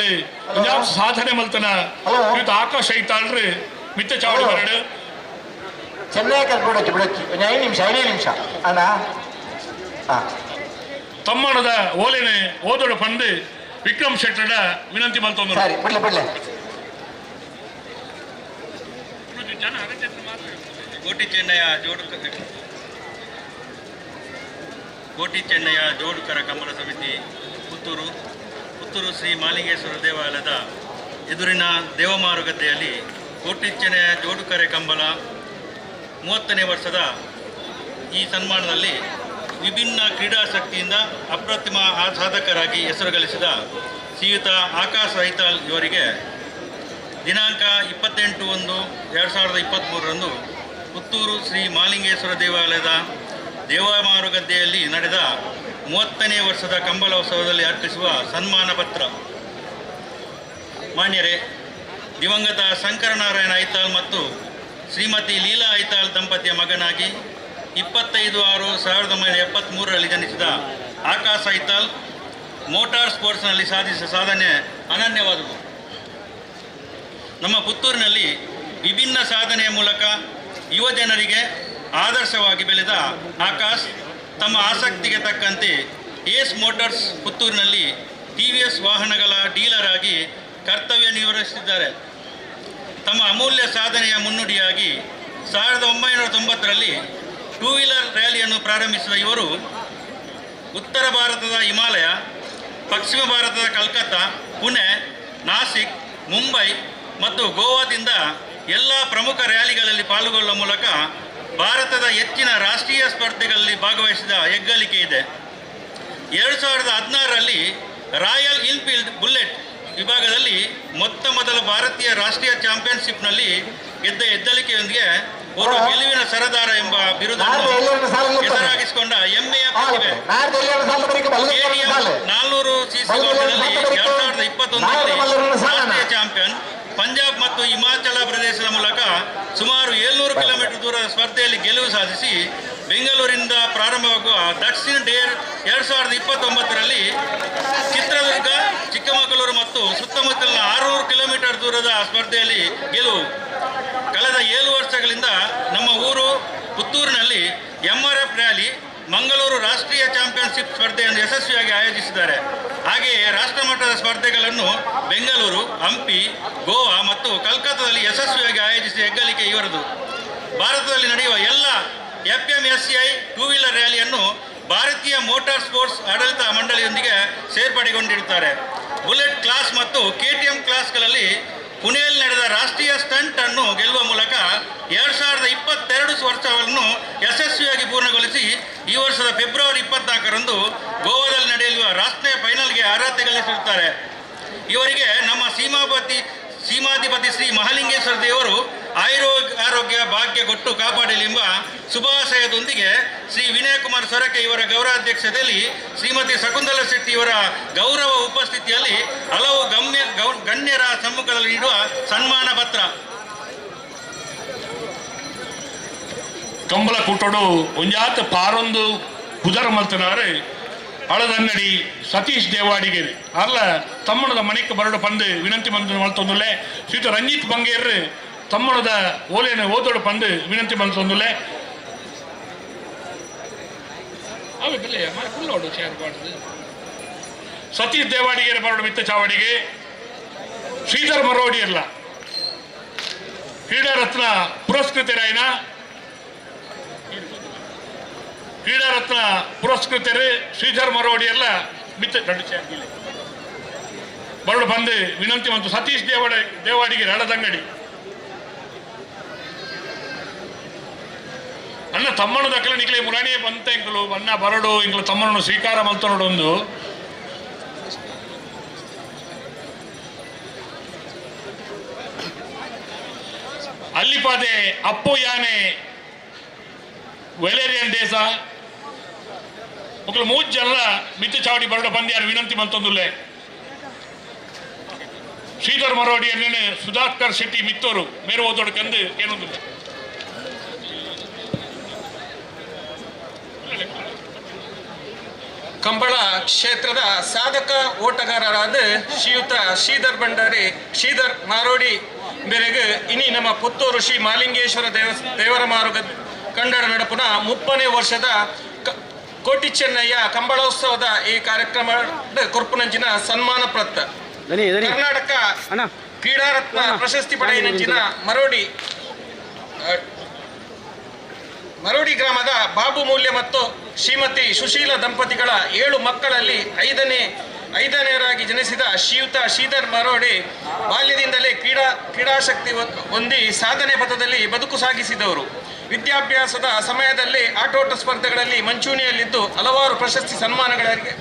ಸಾಧನೆ ಮಲ್ತನ ಆಕಾಶ ಐತಾಳ್ರಿ ಮಿತ್ತ ಚಾವಡಿ ಬರಡು ಚೆನ್ನೈ ಬಿಡೋಚಿ ಬಿಡೋಚಿ ಒಂದು 5 ನಿಮಿಷ 5 ನಿಮಿಷ ಅಣ್ಣ. ತಮ್ಮಣದ ಓಲೆನೆ ಓದೋಡು ಪಂದು ವಿಕ್ರಮ್ ಶೆಟ್ಟರ ವಿನಂತಿ ಮಲ್ತೊಂದು. ಸರಿ ಬಿಡ್ಲೆ ಬಿಡ್ಲೆ. ಕೋಟಿ ಚೆನ್ನಯ್ಯ ಜೋಡುಕರ ಕಂಬಳ ಸಮಿತಿ ಪುತ್ತೂರು ಪುತ್ತೂರು ಶ್ರೀ ಮಾಲಿಂಗೇಶ್ವರ ದೇವಾಲಯದ ಎದುರಿನ ದೇವಮಾರುಗದ್ದೆಯಲ್ಲಿ ಕೋಟಿ ಚೆನ್ನಯ್ಯ ಜೋಡುಕರೆ ಕಂಬಳ 30ನೇ ವರ್ಷದ ಈ ಸನ್ಮಾನದಲ್ಲಿ ವಿಭಿನ್ನ ಕ್ರೀಡಾಸಕ್ತಿಯಿಂದ ಅಪ್ರತಿಮ ಸಾಧಕರಾಗಿ ಹೆಸರು ಗಳಿಸಿದ ಶ್ರೀಯುತ ಆಕಾಶ್ ಐತಾಲ್ ಇವರಿಗೆ ದಿನಾಂಕ 28/1/2023 ಪುತ್ತೂರು ಶ್ರೀ ಮಾಲಿಂಗೇಶ್ವರ ದೇವಾಲಯದ ದೇವಮಾರುಗದ್ದೆಯಲ್ಲಿ ನಡೆದ 30ನೇ ವರ್ಷದ ಕಂಬಳೋತ್ಸವದಲ್ಲಿ ಅರ್ಪಿಸುವ ಸನ್ಮಾನ ಪತ್ರ. ಮಾನ್ಯರೇ, ದಿವಂಗತ ಶಂಕರನಾರಾಯಣ ಐತಾಳ್ ಮತ್ತು ಶ್ರೀಮತಿ ಲೀಲಾ ಐತಾಳ್ ದಂಪತಿಯ ಮಗನಾಗಿ 25/6/1973 ಜನಿಸಿದ ಆಕಾಶ್ ಐತಾಳ್ ಮೋಟಾರ್ ಸ್ಪೋರ್ಟ್ಸ್ನಲ್ಲಿ ಸಾಧಿಸಿದ ಸಾಧನೆ ಅನನ್ಯವಾದುದು. ನಮ್ಮ ಪುತ್ತೂರಿನಲ್ಲಿ ವಿಭಿನ್ನ ಸಾಧನೆಯ ಮೂಲಕ ಯುವ ಜನರಿಗೆ ಆದರ್ಶವಾಗಿ ಬೆಳೆದ ಆಕಾಶ್ ತಮ್ಮ ಆಸಕ್ತಿಗೆ ತಕ್ಕಂತೆ ಏಸ್ ಮೋಟಾರ್ಸ್ ಪುತ್ತೂರಿನಲ್ಲಿ TVS ವಾಹನಗಳ ಡೀಲರ್ ಆಗಿ ಕರ್ತವ್ಯ ನಿರ್ವಹಿಸುತ್ತಿದ್ದಾರೆ. ತಮ್ಮ ಅಮೂಲ್ಯ ಸಾಧನೆಯ ಮುನ್ನುಡಿಯಾಗಿ 1990ರಲ್ಲಿ ಟೂ ವೀಲರ್ ರ್ಯಾಲಿಯನ್ನು ಪ್ರಾರಂಭಿಸಿದ ಇವರು ಉತ್ತರ ಭಾರತದ ಹಿಮಾಲಯ, ಪಶ್ಚಿಮ ಭಾರತದ ಕಲ್ಕತ್ತಾ, ಪುಣೆ, ನಾಸಿಕ್, ಮುಂಬೈ ಮತ್ತು ಗೋವಾದಿಂದ ಎಲ್ಲ ಪ್ರಮುಖ ರ್ಯಾಲಿಗಳಲ್ಲಿ ಪಾಲ್ಗೊಳ್ಳುವ ಮೂಲಕ ಭಾರತದ ಹೆಚ್ಚಿನ ರಾಷ್ಟ್ರೀಯ ಸ್ಪರ್ಧೆಗಳಲ್ಲಿ ಭಾಗವಹಿಸಿದ ಹೆಗ್ಗಳಿಕೆ ಇದೆ. 2016ರಲ್ಲಿ ರಾಯಲ್ ಎನ್ಫೀಲ್ಡ್ ಬುಲೆಟ್ ವಿಭಾಗದಲ್ಲಿ ಮೊತ್ತ ಮೊದಲ ಭಾರತೀಯ ರಾಷ್ಟ್ರೀಯ ಚಾಂಪಿಯನ್ಶಿಪ್ನಲ್ಲಿ ಗೆದ್ದ ಹೆಗ್ಗಳಿಕೆಯೊಂದಿಗೆ ಓರ್ವ ಗೆಲುವಿನ ಸರದಾರ ಎಂಬ ಬಿರುದನ್ನು ಹೆಸರಾಗಿಸಿಕೊಂಡ ಹೆಮ್ಮೆಯ ಪ್ರತಿಭೆ. 400 cc ಓಟದಲ್ಲಿ 2021ರಲ್ಲಿ ರಾಷ್ಟ್ರೀಯ ಚಾಂಪಿಯನ್, ಪಂಜಾಬ್ ಮತ್ತು ಹಿಮಾಚಲ ಪ್ರದೇಶದ ಮೂಲಕ ಸುಮಾರು 700 ಕಿಲೋಮೀಟರ್ ದೂರದ ಸ್ಪರ್ಧೆಯಲ್ಲಿ ಗೆಲುವು ಸಾಧಿಸಿ ಬೆಂಗಳೂರಿನಿಂದ ಪ್ರಾರಂಭವಾಗುವ ದಕ್ಷಿಣ ಡೇರ್ 2029ರಲ್ಲಿ ಚಿತ್ರದುರ್ಗ, ಚಿಕ್ಕಮಗಳೂರು ಮತ್ತು ಸುತ್ತಮುತ್ತಲಿನ 600 ಕಿಲೋಮೀಟರ್ ದೂರದ ಸ್ಪರ್ಧೆಯಲ್ಲಿ ಗೆಲುವು. ಕಳೆದ 7 ವರ್ಷಗಳಿಂದ ನಮ್ಮ ಊರು ಪುತ್ತೂರಿನಲ್ಲಿ MRF rally Mangaluru ರಾಷ್ಟ್ರೀಯ ಚಾಂಪಿಯನ್ಶಿಪ್ ಸ್ಪರ್ಧೆಯನ್ನು ಯಶಸ್ವಿಯಾಗಿ ಆಯೋಜಿಸಿದ್ದಾರೆ. ಹಾಗೆಯೇ ರಾಷ್ಟ್ರಮಟ್ಟದ ಸ್ಪರ್ಧೆಗಳನ್ನು ಬೆಂಗಳೂರು, ಹಂಪಿ, ಗೋವಾ ಮತ್ತು ಕಲ್ಕತ್ತಾದಲ್ಲಿ ಯಶಸ್ವಿಯಾಗಿ ಆಯೋಜಿಸಿದ ಹೆಗ್ಗಳಿಕೆ ಇವರದು. ಭಾರತದಲ್ಲಿ ನಡೆಯುವ ಎಲ್ಲ FMSCI two wheeler ರ್ಯಾಲಿಯನ್ನು ಭಾರತೀಯ ಮೋಟಾರ್ ಸ್ಪೋರ್ಟ್ಸ್ ಆಡಳಿತ ಮಂಡಳಿಯೊಂದಿಗೆ ಸೇರ್ಪಡೆಗೊಂಡಿರುತ್ತಾರೆ. ಬುಲೆಟ್ ಕ್ಲಾಸ್ ಮತ್ತು KTM ಕ್ಲಾಸ್ಗಳಲ್ಲಿ ಪುಣೆಯಲ್ಲಿ ನಡೆದ ರಾಷ್ಟ್ರೀಯ ಸ್ಟಂಟ್ ಅನ್ನು ಗೆಲ್ಲುವ ಮೂಲಕ 2022 ವರ್ಷವನ್ನು ಯಶಸ್ವಿಯಾಗಿ ಪೂರ್ಣಗೊಳಿಸಿ ಈ ವರ್ಷದ ಫೆಬ್ರವರಿ 24ರಂದು ಗೋವಾದಲ್ಲಿ ನಡೆಯಲಿರುವ ರಾಷ್ಟ್ರೀಯ ಫೈನಲ್ಗೆ ಅರ್ಹತೆ ಗಳಿಸಿರುತ್ತಾರೆ. ಇವರಿಗೆ ನಮ್ಮ ಸೀಮಾಧಿಪತಿ ಶ್ರೀ ಮಹಾಲಿಂಗೇಶ್ವರ ದೇವರು ಆರೋಗ್ಯ ಭಾಗ್ಯ ಕೊಟ್ಟು ಕಾಪಾಡಲಿ ಎಂಬ ಶುಭಾಶಯದೊಂದಿಗೆ ಶ್ರೀ ವಿನಯಕುಮಾರ್ ಸೊರಕೆ ಇವರ ಗೌರವಾಧ್ಯಕ್ಷತೆಯಲ್ಲಿ ಶ್ರೀಮತಿ ಶಕುಂತಲಾ ಶೆಟ್ಟಿ ಇವರ ಗೌರವ ಉಪಸ್ಥಿತಿಯಲ್ಲಿ ಹಲವು ಗಣ್ಯರ ಸಮ್ಮುಖದಲ್ಲಿ ನೀಡುವ ಸನ್ಮಾನ ಪತ್ರ. ಕಂಬಳ ಕೂಟೋಡು ಒಂಜಾತ ಪಾರೊಂದು ಪುದರ್ ಮಲ್ತನಾರೆ ಅಳದಂಗಡಿ ಸತೀಶ್ ದೇವಾಡಿಗೇರಿ ಅಲ್ಲ ತಮ್ಮಣದ ಮಣಿಕ್ ಬರಡು ಪಂದು ವಿನಂತಿ ಮಲ್ತೊಂದುಲ್ಲೆ. ಶ್ರೀತ ರಂಜಿತ್ ಬಂಗೇರ್ ತಮ್ಮಣದ ಓಲೇನ ಓದೋಡು ಪಂದು ವಿನಂತಿ ಮಲ್ತೊಂದುಲ್ಲೆ. ಸತೀಶ್ ದೇವಾಡಿಗೇರಿ ಬರಡು ಮಿತ್ತ ಚಾವಡಿಗೆ ಶ್ರೀಧರ್ ಮರೋಡಿ ಅಲ್ಲ ಕ್ರೀಡಾರತ್ನ ಪುರಸ್ಕೃತರಾಯನ ಕ್ರೀಡಾರತ್ನ ಪುರಸ್ಕೃತರು ಶ್ರೀಧರ್ ಮರೋಡಿ ಎಲ್ಲ ಮಿತ್ತ ಬರಡು ಬಂದು ವಿನಂತಿ ಮತ್ತು ಸತೀಶ್ ದೇವಾಡಿಗೆ ಹಳದಂಗಡಿ ಅಣ್ಣ ತಮ್ಮನ ದಕ್ಕಲ ನಿಕ್ಲೆ ಮುರಾಣಿಯೇ ಬಂತ ಇಂಕಲು ಅಣ್ಣ ಬರಡು ಇಂಕಲು ತಮ್ಮನನ್ನು ಸ್ವೀಕಾರ ಮಲ್ತನೊಡೊಂದು ಅಲ್ಲಿಪಾದೆ ಅಪ್ಪು ಯಾನೆ ವೆಲೇರಿಯನ್ ದೇಸ ఒకరు ಮೂರು ಜನರ ಮಿತ್ತ ಚಾವಡಿ ಬರಡ ಬಂದ್ಯಾರು ವಿನಂತಿ ಮಲ್ತೊಂದುಲ್ಲೆ. ಶ್ರೀಧರ್ ಮರೋಡಿ ಅನ್ನೇ ಸುಧಾಕರ್ ಶೆಟ್ಟಿ ಮಿತ್ತೋರು ಮೇರು ಓದೋಡು ಕಂದು ಏನೊಂದುಲ್ಲೆ. ಕಂಬಳ ಕ್ಷೇತ್ರದ ಸಾಧಕ ಓಟಗಾರರಾದ ಶ್ರೀಯುತ ಶ್ರೀಧರ್ ಭಂಡಾರಿ ಶ್ರೀಧರ್ ಮಾರೋಡಿ ಮೇರೆಗೆ ಇನಿ ನಮ್ಮ ಪುತ್ತೂರು ಶ್ರೀ ಮಾಲಿಂಗೇಶ್ವರ ದೇವರ ಮಾರುಗ ಕಂಡಡ ನಡಪುನ 30ನೇ ವರ್ಷದ ಕೋಟಿ ಚೆನ್ನಯ್ಯ ಕಂಬಳೋತ್ಸವದ ಈ ಕಾರ್ಯಕ್ರಮ ಕೊರ್ಪುನಂಚಿನ ಸನ್ಮಾನ ಪ್ರತ್ತ ಕರ್ನಾಟಕ ಕ್ರೀಡಾರತ್ನ ಪ್ರಶಸ್ತಿ ಪಡೆಯನಂಚಿನ ಮರೋಡಿ ಗ್ರಾಮದ ಬಾಬು ಮೂಲ್ಯ ಮತ್ತು ಶ್ರೀಮತಿ ಸುಶೀಲ ದಂಪತಿಗಳ 7 ಮಕ್ಕಳಲ್ಲಿ ಐದನೆಯರಾಗಿ ಜನಿಸಿದ ಶ್ರೀಯುತ ಶ್ರೀಧರ್ ಮರೋಡಿ ಬಾಲ್ಯದಿಂದಲೇ ಕ್ರೀಡಾಶಕ್ತಿ ಹೊಂದಿ ಸಾಧನೆ ಪಥದಲ್ಲಿ ಬದುಕು ಸಾಗಿಸಿದವರು. ವಿದ್ಯಾಭ್ಯಾಸದ ಸಮಯದಲ್ಲಿ ಆಟೋಟ ಸ್ಪರ್ಧೆಗಳಲ್ಲಿ ಮಂಚೂಣಿಯಲ್ಲಿದ್ದು ಹಲವಾರು ಪ್ರಶಸ್ತಿ ಸನ್ಮಾನಗಳಿಗೆ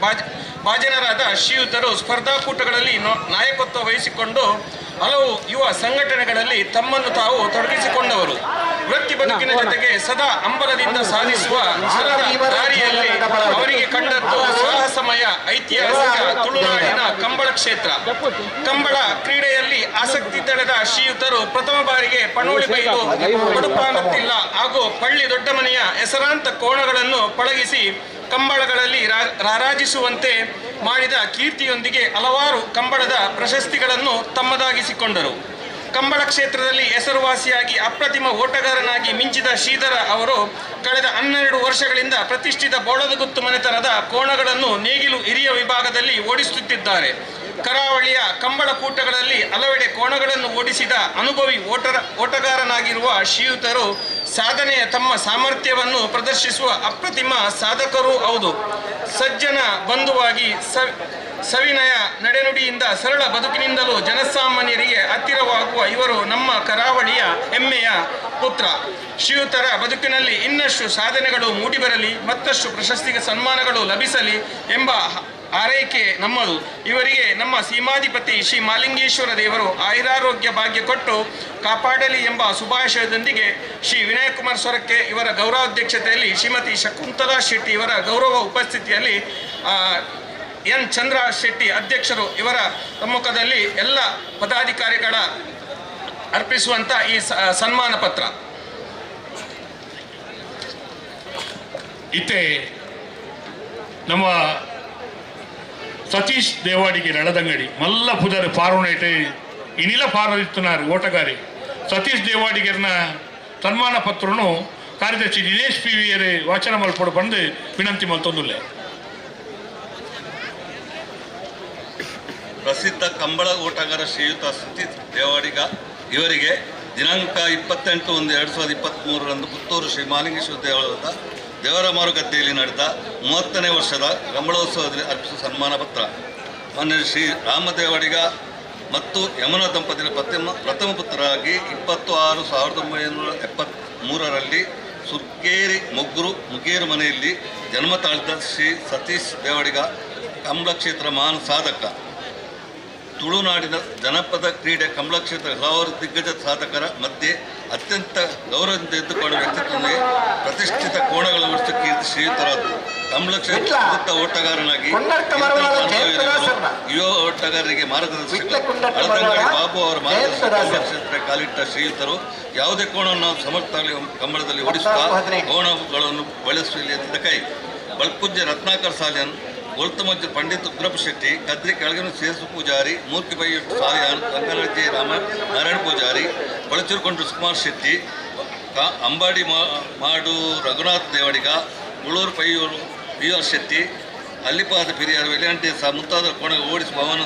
ಭಾಜನರಾದ ಶ್ರೀಯುತರು ಸ್ಪರ್ಧಾಕೂಟಗಳಲ್ಲಿ ನಾಯಕತ್ವ ವಹಿಸಿಕೊಂಡು ಹಲವು ಯುವ ಸಂಘಟನೆಗಳಲ್ಲಿ ತಮ್ಮನ್ನು ತಾವು ತೊಡಗಿಸಿಕೊಂಡವರು. ವೃತ್ತಿ ಬದುಕಿನ ಜೊತೆಗೆ ಸದಾ ಹಂಬಲದಿಂದ ಸಾಧಿಸುವ ಛಲದ ದಾರಿಯಲ್ಲಿ ಅವರಿಗೆ ಕಂಡದ್ದು ಸಾಹಸಮಯ ಐತಿಹಾಸಿಕ ತುಳುನಾಡಿನ ಕಂಬಳ ಕ್ಷೇತ್ರ. ಕಂಬಳ ಕ್ರೀಡೆಯಲ್ಲಿ ಆಸಕ್ತಿ ತಳೆದ ಶ್ರೀಯುತರು ಪ್ರಥಮ ಬಾರಿಗೆ ಪಣೋಳಿ ಬೈಲು ಪಡುಪಾನತ್ತಿಲ್ಲ ಹಾಗೂ ಪಳ್ಳಿ ದೊಡ್ಡಮನೆಯ ಹೆಸರಾಂತ ಕೋಣಗಳನ್ನು ಪಳಗಿಸಿ ಕಂಬಳಗಳಲ್ಲಿ ರಾರಾಜಿಸುವಂತೆ ಮಾಡಿದ ಕೀರ್ತಿಯೊಂದಿಗೆ ಹಲವಾರು ಕಂಬಳದ ಪ್ರಶಸ್ತಿಗಳನ್ನು ತಮ್ಮದಾಗಿಸಿಕೊಂಡರು. ಕಂಬಳ ಕ್ಷೇತ್ರದಲ್ಲಿ ಹೆಸರುವಾಸಿಯಾಗಿ ಅಪ್ರತಿಮ ಓಟಗಾರನಾಗಿ ಮಿಂಚಿದ ಶ್ರೀಧರ ಅವರು ಕಳೆದ 12 ವರ್ಷಗಳಿಂದ ಪ್ರತಿಷ್ಠಿತ ಬೋಳದಗುತ್ತು ಮನೆತನದ ಕೋಣಗಳನ್ನು ನೇಗಿಲು ಹಿರಿಯ ವಿಭಾಗದಲ್ಲಿ ಓಡಿಸುತ್ತಿದ್ದಾರೆ. ಕರಾವಳಿಯ ಕಂಬಳ ಕೂಟಗಳಲ್ಲಿ ಹಲವೆಡೆ ಕೋಣಗಳನ್ನು ಓಡಿಸಿದ ಅನುಭವಿ ಓಟಗಾರನಾಗಿರುವ ಶ್ರೀಯುತರು ಸಾಧನೆಯ ತಮ್ಮ ಸಾಮರ್ಥ್ಯವನ್ನು ಪ್ರದರ್ಶಿಸುವ ಅಪ್ರತಿಮ ಸಾಧಕರೂ ಹೌದು. ಸಜ್ಜನ ಬಂಧುವಾಗಿ ಸವಿನಯ ನಡೆನುಡಿಯಿಂದ ಸರಳ ಬದುಕಿನಿಂದಲೂ ಜನಸಾಮಾನ್ಯರಿಗೆ ಹತ್ತಿರವಾಗುವ ಇವರು ನಮ್ಮ ಕರಾವಳಿಯ ಹೆಮ್ಮೆಯ ಪುತ್ರ. ಶ್ರೀಯುತರ ಬದುಕಿನಲ್ಲಿ ಇನ್ನಷ್ಟು ಸಾಧನೆಗಳು ಮೂಡಿಬರಲಿ, ಮತ್ತಷ್ಟು ಪ್ರಶಸ್ತಿಗೆ ಸನ್ಮಾನಗಳು ಲಭಿಸಲಿ ಎಂಬ ಆರೈಕೆ ನಮ್ಮದು. ಇವರಿಗೆ ನಮ್ಮ ಸೀಮಾಧಿಪತಿ ಶ್ರೀ ಮಾಲಿಂಗೇಶ್ವರ ದೇವರು ಆಯುರಾರೋಗ್ಯ ಭಾಗ್ಯ ಕೊಟ್ಟು ಕಾಪಾಡಲಿ ಎಂಬ ಶುಭಾಶಯದೊಂದಿಗೆ ಶ್ರೀ ವಿನಯಕುಮಾರ್ ಸೊರಕೆ ಇವರ ಗೌರವಾಧ್ಯಕ್ಷತೆಯಲ್ಲಿ ಶ್ರೀಮತಿ ಶಕುಂತಲಾ ಶೆಟ್ಟಿ ಇವರ ಗೌರವ ಉಪಸ್ಥಿತಿಯಲ್ಲಿ ಎನ್ ಚಂದ್ರ ಶೆಟ್ಟಿ ಅಧ್ಯಕ್ಷರು ಇವರ ಸಮ್ಮುಖದಲ್ಲಿ ಎಲ್ಲ ಪದಾಧಿಕಾರಿಗಳ ಅರ್ಪಿಸುವಂಥ ಈ ಸನ್ಮಾನ ಪತ್ರ. ಇತ್ತೆ ನಮ್ಮ ಸತೀಶ್ ದೇವಾಡಿಗೆ ನಳದಂಗಡಿ ಮಲ್ಲ ಪುದರ್ ಫಾರುನೇಟ್ ಇನಿಲ ಫಾರು ಓಟಗಾರಿ ಸತೀಶ್ ದೇವಾಡಿಗರ್ನ ಸನ್ಮಾನ ಪತ್ರನು ಕಾರ್ಯದರ್ಶಿ ದಿನೇಶ್ ಪಿ ವಿಯರ್ ವಾಚನ ಮಲ್ಪಡು ಬಂದು ವಿನಂತಿ ಮಲ್ತೊಂದುಲ್ಲೆ. ಪ್ರಸಿದ್ಧ ಕಂಬಳ ಓಟಗಾರ ಶ್ರೀಯುತ ಸತೀಶ್ ದೇವಾಡಿಗ ಇವರಿಗೆ ದಿನಾಂಕ 28/1/2023 ಪುತ್ತೂರು ಶ್ರೀ ಮಾಲಿಂಗೇಶ್ವರ ದೇವಾಲಯದ ದೇವರ ಮಾರುಗದ್ದೆಯಲ್ಲಿ ನಡೆದ 30ನೇ ವರ್ಷದ ಕಂಬಳೋತ್ಸವದಲ್ಲಿ ಅರ್ಪಿಸುವ ಸನ್ಮಾನ ಪತ್ರ. ಮಾನ್ಯ ಶ್ರೀ ರಾಮದೇವಾಡಿಗ ಮತ್ತು ಯಮುನಾ ದಂಪತಿಗಳ ಪ್ರಥಮ ಪುತ್ರರಾಗಿ 26/1973ರಲ್ಲಿ ಸುರ್ಗೇರಿ ಮೊಗ್ರು ಮುಗೇರು ಮನೆಯಲ್ಲಿ ಜನ್ಮ ತಾಳಿದ ಶ್ರೀ ಸತೀಶ್ ದೇವಾಡಿಗ ಕಂಬಳ ಕ್ಷೇತ್ರ ಮಹಾನ್ ಸಾಧಕ. ತುಳುನಾಡಿನ ಜನಪದ ಕ್ರೀಡೆ ಕಂಬಳ ಕ್ಷೇತ್ರ ಹಲವಾರು ದಿಗ್ಗಜ ಸಾಧಕರ ಮಧ್ಯೆ ಅತ್ಯಂತ ಗೌರವದಿಂದ ಎದ್ದುಕೊಂಡ ವ್ಯಕ್ತಿತ್ವದೊಂದಿಗೆ ಪ್ರತಿಷ್ಠಿತ ಕೋಣಗಳನ್ನು ಓಡಿಸುವ ಕೀರ್ತಿ ಶ್ರೀಯುತರಾದ್ದು. ಕಂಬಳ ಕ್ಷೇತ್ರ ನಿವೃತ್ತ ಓಟಗಾರನಾಗಿ ಯುವ ಓಟಗಾರರಿಗೆ ಮಾರ್ಗದರ್ಶಕ ಅಳದಂಗಡಿ ಬಾಬು ಅವರ ಮಾರ್ಗದರ್ಶಕ ಕಂಬಳ ಕ್ಷೇತ್ರ ಕಾಲಿಟ್ಟ ಶ್ರೀಯುತರು ಯಾವುದೇ ಕೋಣವನ್ನು ಸಮರ್ಥವಾಗಿ ಕಂಬಳದಲ್ಲಿ ಓಡಿಸುತ್ತಾ ಕೋಣಗಳನ್ನು ಬಳಸುವಲ್ಲಿ ಎತ್ತಿದ ಕೈ. ಬಲ್ಪುಜ್ಜೆ ರತ್ನಾಕರ್ ಸಾಲಿಯನ್, ಗೊಲ್ತಮಜ್ಜ ಪಂಡಿತ್ ಉಗ್ರಪ್ಪ ಶೆಟ್ಟಿ, ಕದ್ರಿ ಕೆಳಗಿನ ಸೇಸು ಪೂಜಾರಿ, ಮೂರ್ತಿ ಬೈಯಟ್ಟು ಸಾಲಿಯಾನ್, ಕಂಕನಜೆ ರಾಮ ನಾರಾಯಣ ಪೂಜಾರಿ, ಕೊಳಚೂರುಕೊಂಡ್ರು ಸುಕುಮಾರ್ ಶೆಟ್ಟಿ, ಅಂಬಾಡಿ ಮಾಡು ರಘುನಾಥ್ ದೇವಾಡಿಗ, ಉಳೂರು ಪೈಯೂರು ಬಿ ಆರ್ ಶೆಟ್ಟಿ, ಅಲ್ಲಿಪಾದ ಪಿರಿಯಾರು ವೆಲಿಯಂಟೆ ಸಹ ಮುಂತಾದ ಕೋಣೆಗೆ ಓಡಿಸಿ ಭವನ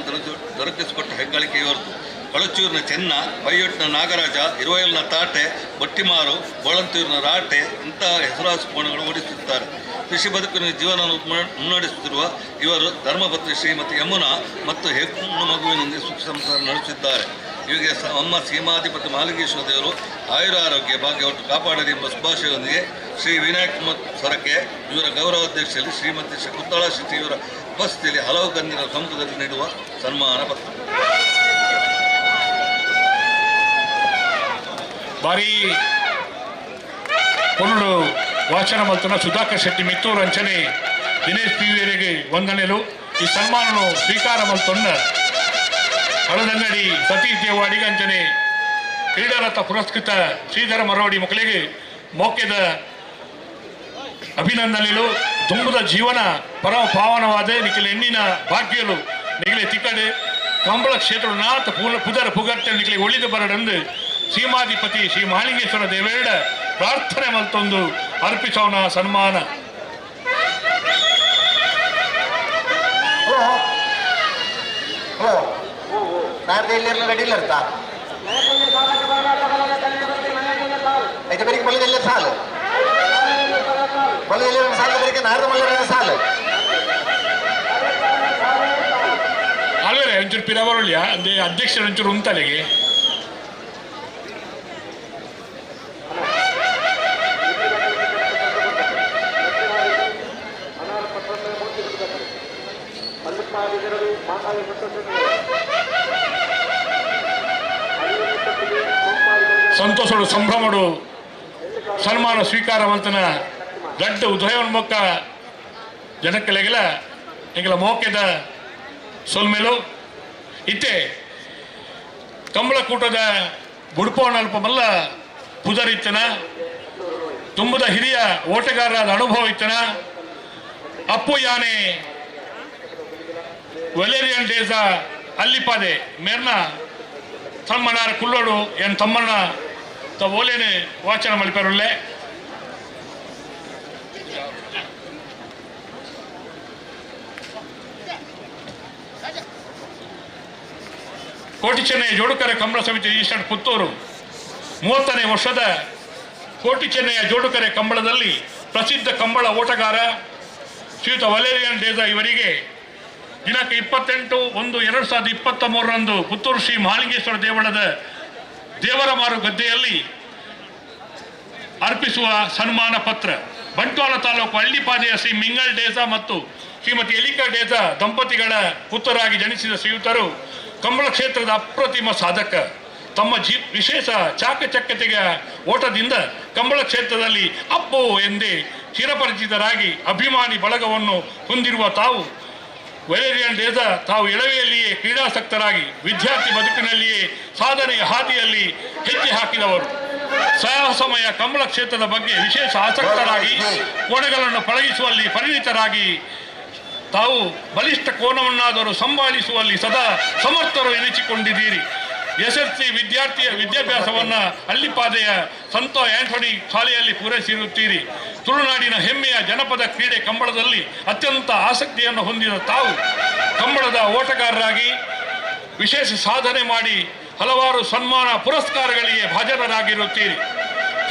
ದೊರಕಿಸಿಕೊಟ್ಟ ಹೆಗ್ಗಳಿಕೆ ಇವರದು. ಕೊಳಚೂರಿನ ಚೆನ್ನ, ಪೈಯೊಟ್ಟಿನ ನಾಗರಾಜ, ಇರುವೈಲ್ನ ತಾಟೆ, ಬೊಟ್ಟಿಮಾರು, ಬೋಳಂತೂರಿನ ರಾಟೆ ಇಂತಹ ಹೆಸರುವಾಸಿ ಕೋಣೆಗಳು ಓಡಿಸುತ್ತಾರೆ. ಕೃಷಿ ಬದುಕಿನ ಜೀವನವನ್ನು ಮುನ್ನಡೆಸುತ್ತಿರುವ ಇವರು ಧರ್ಮಪತ್ನಿ ಶ್ರೀಮತಿ ಯಮುನಾ ಮತ್ತು ಹೆಣ್ಣು ಮಗುವಿನೊಂದಿಗೆ ಸುಖ ಸಂಸಾರ ನಡೆಸುತ್ತಿದ್ದಾರೆ. ಇವರಿಗೆ ಅಮ್ಮ ಸೀಮಾಧಿಪತಿ ಮಹಾಲಿಂಗೇಶ್ವರ ದೇವರು ಆಯುರ ಆರೋಗ್ಯ ಭಾಗ್ಯವನ್ನು ಕಾಪಾಡಲಿ ಎಂಬ ಶುಭಾಶಯದೊಂದಿಗೆ ಶ್ರೀ ವಿನಾಯಕ್ ಸೊರಕೆ ಇವರ ಗೌರವಾಧ್ಯಕ್ಷೆಯಲ್ಲಿ ಶ್ರೀಮತಿ ಶಕುಂತಳಾ ಶೆಟ್ಟಿ ಇವರ ಉಪಸ್ಥಿತಿಯಲ್ಲಿ ಹಲವು ಗಣ್ಯರ ಸಮ್ಮುಖದಲ್ಲಿ ನೀಡುವ ಸನ್ಮಾನ ಪತ್ರ. ಭಾರಿ ಪೊನ್ನುಡು ವಾಚನ ಮಲ್ತನ ಸುಧಾಕರ್ ಶೆಟ್ಟಿ ಮಿತ್ತೂರು ಅಂಚನೆ ದಿನೇಶ್ ಪಿ ವಿಯರಿಗೆ ವಂದನೆಲು. ಈ ಸನ್ಮಾನನು ಸ್ವೀಕಾರ ಮಲ್ತೊಂಡ ಹಳದಂಗಡಿ ಸತೀಶ್ ದೇವಾಡಿಗ ಅಂಚನೆ ಕ್ರೀಡಾರಥ ಪುರಸ್ಕೃತ ಶ್ರೀಧರ ಮರೋಡಿ ಮಕ್ಕಳಿಗೆ ಮೌಕ್ಯದ ಅಭಿನಂದನೆಲು. ತುಂಬದ ಜೀವನ ಪರಮ ಪಾವನವಾದ ನಿಖಿಲ ಹೆಣ್ಣಿನ ಭಾಗ್ಯಲು ನಿಖಿಲೆ ತಿಕ್ಕಡೆ ಕಂಬಳ ಕ್ಷೇತ್ರ ನಾಥ ಪುದರ ಪುಗರ್ತೆ ನಿಖಿಲೆ ಒಳಿದು ಬರಡೆಂದು ಸೀಮಾಧಿಪತಿ ಶ್ರೀ ಮಹಾಲಿಂಗೇಶ್ವರ ದೇವೇರಡ ಪ್ರಾರ್ಥನೆ ಮಲ್ತೊಂದು ಅರ್ಪಿಸೋಣ ಸನ್ಮಾನ. ಅಲ್ವೇ ಒಂಚೂರು ಪಿರವರುಳ್ಯ ಅಂದ್ರೆ ಅಧ್ಯಕ್ಷರು ಒಂಚೂರು ಉಂತಲೆಗೆ ಸಂತೋಷಡು ಸಂಭ್ರಮಡು ಸನ್ಮಾನ ಸ್ವೀಕಾರ ಮಂತನ ದೊಡ್ಡ ಉದಯೋನ್ಮುಖ ಜನಕ್ಕಲೆಗೆಲ್ಲ ಎಂಗಲ ಮೋಕೆದ ಸೊಲ್ಮೇಲು. ಇತ್ತೆ ಕಂಬಳಕೂಟದ ಬುಡ್ಪೋಣಲ್ಪ ಮಲ್ಲ ಪುದರಿತ್ತನ ತುಂಬದ ಹಿರಿಯ ಓಟಗಾರರಾದ ಅನುಭವ ಇತ್ತನ ಅಪ್ಪು ಯಾನೆ ವೆಲೇರಿಯನ್ ಡೇಸ ಅಲ್ಲಿಪಾದೆ ಮೇರ್ನ ತಮ್ಮನಾರ ಕುಳ್ಳೋಡು ಎನ್ ತಮ್ಮಣ್ಣ ತ ಓಲೇನೆ ವಾಚನ ಮಲ್ಪರುಳ್ಳೆ. ಕೋಟಿ ಚೆನ್ನೈ ಜೋಡುಕರೆ ಕಂಬಳ ಸಮಿತಿ ರಿಜಿಸ್ಟರ್ಡ್ ಪುತ್ತೂರು 30ನೇ ವರ್ಷದ ಕೋಟಿ ಚೆನ್ನೈಯ ಜೋಡುಕರೆ ಕಂಬಳದಲ್ಲಿ ಪ್ರಸಿದ್ಧ ಕಂಬಳ ಓಟಗಾರ ಶ್ರೀಯುತ ವಲೇರಿಯನ್ ಡೇಜಾ ಇವರಿಗೆ ದಿನಾಂಕ 28/1/2023 ಪುತ್ತೂರು ಶ್ರೀ ಮಹಾಲಿಂಗೇಶ್ವರ ದೇವಳದ ದೇವರಮಾರು ಗದ್ದೆಯಲ್ಲಿ ಅರ್ಪಿಸುವ ಸನ್ಮಾನ ಪತ್ರ. ಬಂಟ್ವಾಳ ತಾಲೂಕು ಹಳ್ಳಿಪಾದೆಯ ಶ್ರೀ ಮಿಂಗಲ್ ಡೇಜಾ ಮತ್ತು ಶ್ರೀಮತಿ ಎಲಿಕಾ ಡೇಜಾ ದಂಪತಿಗಳ ಪುತ್ರರಾಗಿ ಜನಿಸಿದ ಶ್ರೀಯುತರು ಕಂಬಳ ಕ್ಷೇತ್ರದ ಅಪ್ರತಿಮ ಸಾಧಕ. ತಮ್ಮ ವಿಶೇಷ ಚಾಕಚಕ್ಯತೆಯ ಓಟದಿಂದ ಕಂಬಳ ಕ್ಷೇತ್ರದಲ್ಲಿ ಅಪ್ಪು ಎಂದೇ ಚಿರಪರಿಚಿತರಾಗಿ ಅಭಿಮಾನಿ ಬಳಗವನ್ನು ಹೊಂದಿರುವ ತಾವು ವೆಲೇರಿಯನ್ ಡೇಜಾ ತಾವು ಎಳವೆಯಲ್ಲಿಯೇ ಕ್ರೀಡಾಸಕ್ತರಾಗಿ ವಿದ್ಯಾರ್ಥಿ ಬದುಕಿನಲ್ಲಿಯೇ ಸಾಧನೆಯ ಹಾದಿಯಲ್ಲಿ ಹೆಜ್ಜೆ ಹಾಕಿದವರು. ಸಾಹಸಮಯ ಕಂಬಳ ಕ್ಷೇತ್ರದ ಬಗ್ಗೆ ವಿಶೇಷ ಆಸಕ್ತರಾಗಿ ಕೋಣೆಗಳನ್ನು ಪಳಗಿಸುವಲ್ಲಿ ಪರಿಣಿತರಾಗಿ ತಾವು ಬಲಿಷ್ಠ ಕೋನವನ್ನಾದರೂ ಸಂಭಾಳಿಸುವಲ್ಲಿ ಸದಾ ಸಮರ್ಥರು ಎನಿಸಿಕೊಂಡಿದ್ದೀರಿ. ಯಶಸ್ವಿ ವಿದ್ಯಾರ್ಥಿಯ ವಿದ್ಯಾಭ್ಯಾಸವನ್ನು ಹಳ್ಳಿಪಾದೆಯ ಸಂತ ಆಂಟೋನಿ ಶಾಲೆಯಲ್ಲಿ ಪೂರೈಸಿರುತ್ತೀರಿ. ತುಳುನಾಡಿನ ಹೆಮ್ಮೆಯ ಜನಪದ ಕ್ರೀಡೆ ಕಂಬಳದಲ್ಲಿ ಅತ್ಯಂತ ಆಸಕ್ತಿಯನ್ನು ಹೊಂದಿದ ತಾವು ಕಂಬಳದ ಓಟಗಾರರಾಗಿ ವಿಶೇಷ ಸಾಧನೆ ಮಾಡಿ ಹಲವಾರು ಸನ್ಮಾನ ಪುರಸ್ಕಾರಗಳಿಗೆ ಭಾಜನರಾಗಿರುತ್ತೀರಿ.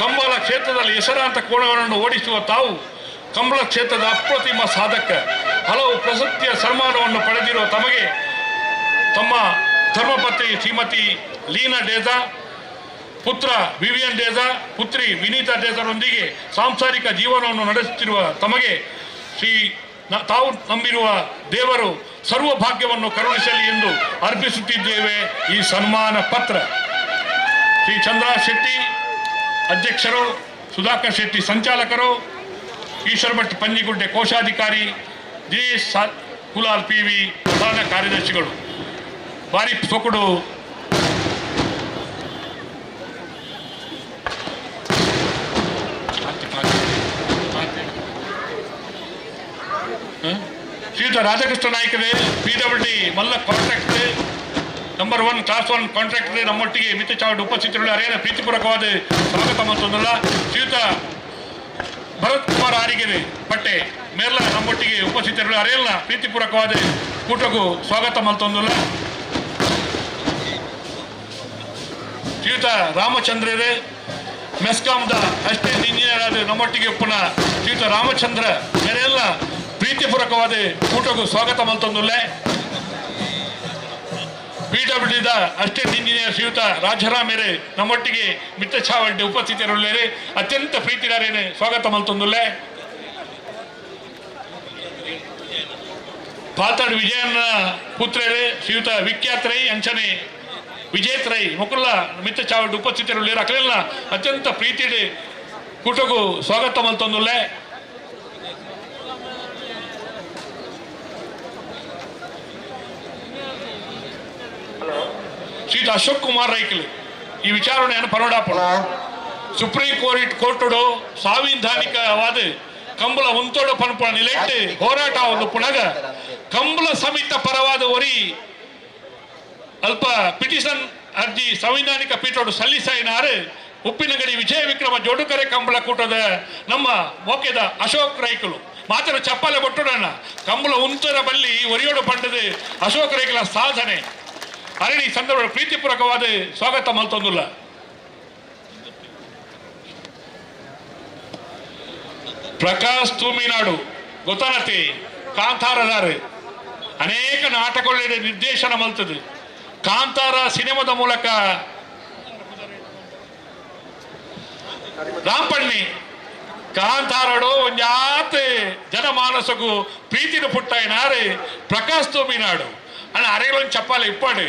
ಕಂಬಳ ಕ್ಷೇತ್ರದಲ್ಲಿ ಹೆಸರಾಂತ ಕೋಣಗಳನ್ನು ಓಡಿಸುವ ತಾವು ಕಂಬಳ ಕ್ಷೇತ್ರದ ಅಪ್ರತಿಮ ಸಾಧಕ. ಹಲವು ಪ್ರಶಸ್ತಿಯ ಸನ್ಮಾನವನ್ನು ಪಡೆದಿರುವ ತಮಗೆ ತಮ್ಮ ಧರ್ಮಪತ್ನಿ ಶ್ರೀಮತಿ ಲೀನಾ ಡೇಜಾ, ಪುತ್ರ ವಿವಿಯನ್ ಡೇಜಾ, ಪುತ್ರಿ ವಿನೀತಾ ಡೇಜರೊಂದಿಗೆ ಸಾಂಸಾರಿಕ ಜೀವನವನ್ನು ನಡೆಸುತ್ತಿರುವ ತಮಗೆ ಶ್ರೀ ತಾವು ನಂಬಿರುವ ದೇವರು ಸರ್ವ ಭಾಗ್ಯವನ್ನು ಕರುಣಿಸಲಿ ಎಂದು ಅರ್ಪಿಸುತ್ತಿದ್ದೇವೆ ಈ ಸನ್ಮಾನ ಪತ್ರ. ಶ್ರೀ ಚಂದ್ರ ಶೆಟ್ಟಿ ಅಧ್ಯಕ್ಷರು, ಸುಧಾಕರ್ ಶೆಟ್ಟಿ ಸಂಚಾಲಕರು, ಈಶ್ವರ ಭಟ್ ಪಂಜಿಗುಡ್ಡೆ ಕೋಶಾಧಿಕಾರಿ, ದಿನೇಶ್ ಕುಲಾಲ್ ಪಿ ವಿ ಪ್ರಧಾನ ಕಾರ್ಯದರ್ಶಿಗಳು. ಬಾರಿ ಸೊಕಡು ಶ್ರೀಯುತ ರಾಧಾಕೃಷ್ಣ ನಾಯ್ಕರೇ, ಪಿ ಡಬ್ಲ್ಯೂ ಡಿ ಮಲ್ಲ ಕಾಂಟ್ರಾಕ್ಟ್ ನಂಬರ್ 1 ಕ್ಲಾಸ್ 1 ಕಾಂಟ್ರಾಕ್ಟ್ ನಮ್ಮೊಟ್ಟಿಗೆ ಮಿತ್ರ ಚಾವಡಿ ಉಪಸ್ಥಿತರುಳ್ಳ ಅರೇನ ಪ್ರೀತಿಪೂರ್ವಕವಾದ ಸ್ವಾಗತ ಮತ್ತೊಂದಲ್ಲ. ಶ್ರೀಯುತ ಭರತ್ ಕುಮಾರ್ ಆರಿಗೆರೆ ಪಟ್ಟೆ ಮೇರ್ಲ ನಮ್ಮೊಟ್ಟಿಗೆ ಉಪಸ್ಥಿತರುಳ್ಳ ಅರೇನ ಪ್ರೀತಿಪೂರ್ವಕವಾದ ಕೂಟಕ್ಕೂ ಸ್ವಾಗತ ಮತ್ತೊಂದಲ್ಲ. ಶ್ರೀಯುತ ರಾಮಚಂದ್ರರೇ, ಮೆಸ್ಕಾಂದ ಅಸಿಸ್ಟೆಂಟ್ ಇಂಜಿನಿಯರ್ ಆದ ನಮ್ಮೊಟ್ಟಿಗೆ ಪುನಃ ಶ್ರೀಯುತ ರಾಮಚಂದ್ರ ಮೇರೆಲ್ಲ ಪ್ರೀತಿಪೂರ್ವಕವಾದ ಕೂಟಕ್ಕೂ ಸ್ವಾಗತ ಮಲ್ತೊಂದುಲ್ಲೆ. ಪಿ ಡಬ್ಲ್ಯೂ ಡಿದ ಅಸಿಸ್ಟೆಂಟ್ ಇಂಜಿನಿಯರ್ ಶ್ರೀಯುತ ರಾಜರಾಮೇರೆ ನಮ್ಮೊಟ್ಟಿಗೆ ಮಿತ್ರಛಾವಡ್ಡಿ ಉಪಸ್ಥಿತರುಳ್ಳೇರೆ ಅತ್ಯಂತ ಪ್ರೀತಿದಾರೇನೆ ಸ್ವಾಗತ ಮಲ್ತೊಂದುಲ್ಲೆ. ಪಾತಾಡ್ ವಿಜಯನ ಪುತ್ರರೇ ಶ್ರೀಯುತ ವಿಖ್ಯಾತ್ ರೈ ಅಂಚನೆ ವಿಜೇತ್ ರೈ ಮುಕುಲ್ಲ ಮಿತ್ರಛಾವಡ್ಡಿ ಉಪಸ್ಥಿತರುಳ್ಳೇರು ಅಕಲೆಲ್ಲ ಅತ್ಯಂತ ಪ್ರೀತಿ ಕೂಟಕ್ಕೂ ಸ್ವಾಗತ ಮಲ್ತೊಂದುಲ್ಲೆ. ಶ್ರೀಯುತ ಅಶೋಕ್ ಕುಮಾರ್ ರೈಕಲ್ ಈ ವಿಚಾರಣೆಯನ್ನು ಪರೋಡಾಪುರ ಸುಪ್ರೀಂ ಕೋರ್ಟ್ ಕೋರ್ಟುಡು ಸಾಂವಿಧಾನಿಕವಾದ ಕಂಬಳ ಉಂತೋಡು ಪನ್ಪುನ ನಿಲೆಟ್ಟು ಹೋರಾಟ ಒಂದು ಪುನಗ ಕಂಬಳ ಸಮಿತ ಪರವಾದ ಒರಿ ಅಲ್ಪ ಪಿಟಿಷನ್ ಅರ್ಜಿ ಸಂವಿಧಾನಿಕ ಪೀಠೋಡು ಸಲ್ಲಿಸಾಯಿನಾರು ಉಪ್ಪಿನಗಡಿ ವಿಜಯ ವಿಕ್ರಮ ಜೋಡುಕರೆ ಕಂಬಳ ಕೂಟದ ನಮ್ಮ ಮೋಕೆದ ಅಶೋಕ್ ರೈಕಲು ಮಾತ್ರ ಚಪ್ಪಾಲೆ ಕೊಟ್ಟುಡಣ್ಣ ಕಂಬಳ ಉಂತರ ಬಲ್ಲಿ ಒರಿಯೋಡು ಪಂಡದು ಅಶೋಕ್ ರೈಕಲ ಸಾಧನೆ ಅರಣಿ ಸಂದರ್ಭ ಪ್ರೀತಿಪೂರ್ವಕವಾದ ಸ್ವಾಗತ ಮಲ್ತೊಂದುಲ್ಲ. ಪ್ರಕಾಶ್ ತೂಮಿನಾಡು ಗೊತ್ತಾನತಿ ಕಾಂತಾರದಾರು ಅನೇಕ ನಾಟಕಗಳ ನಿರ್ದೇಶನ ಮಲ್ತದೆ. ಕಾಂತಾರ ಸಿನಿಮಾದ ಮೂಲಕ ರಾಂಪಣ್ಣಿ ಕಾಂತಾರಡು ಒಂಜಾತೆ ಜನಮಾನಸಗೂ ಪ್ರೀತಿನ ಪುಟ್ಟಾಯಿನಾರು ಪ್ರಕಾಶ್ ತೂಮಿನಾಡು ಅಣ್ಣ ಅರೆಗಳೊಂದು ಚಪ್ಪಾಲೆ ಇಪ್ಪಾಡು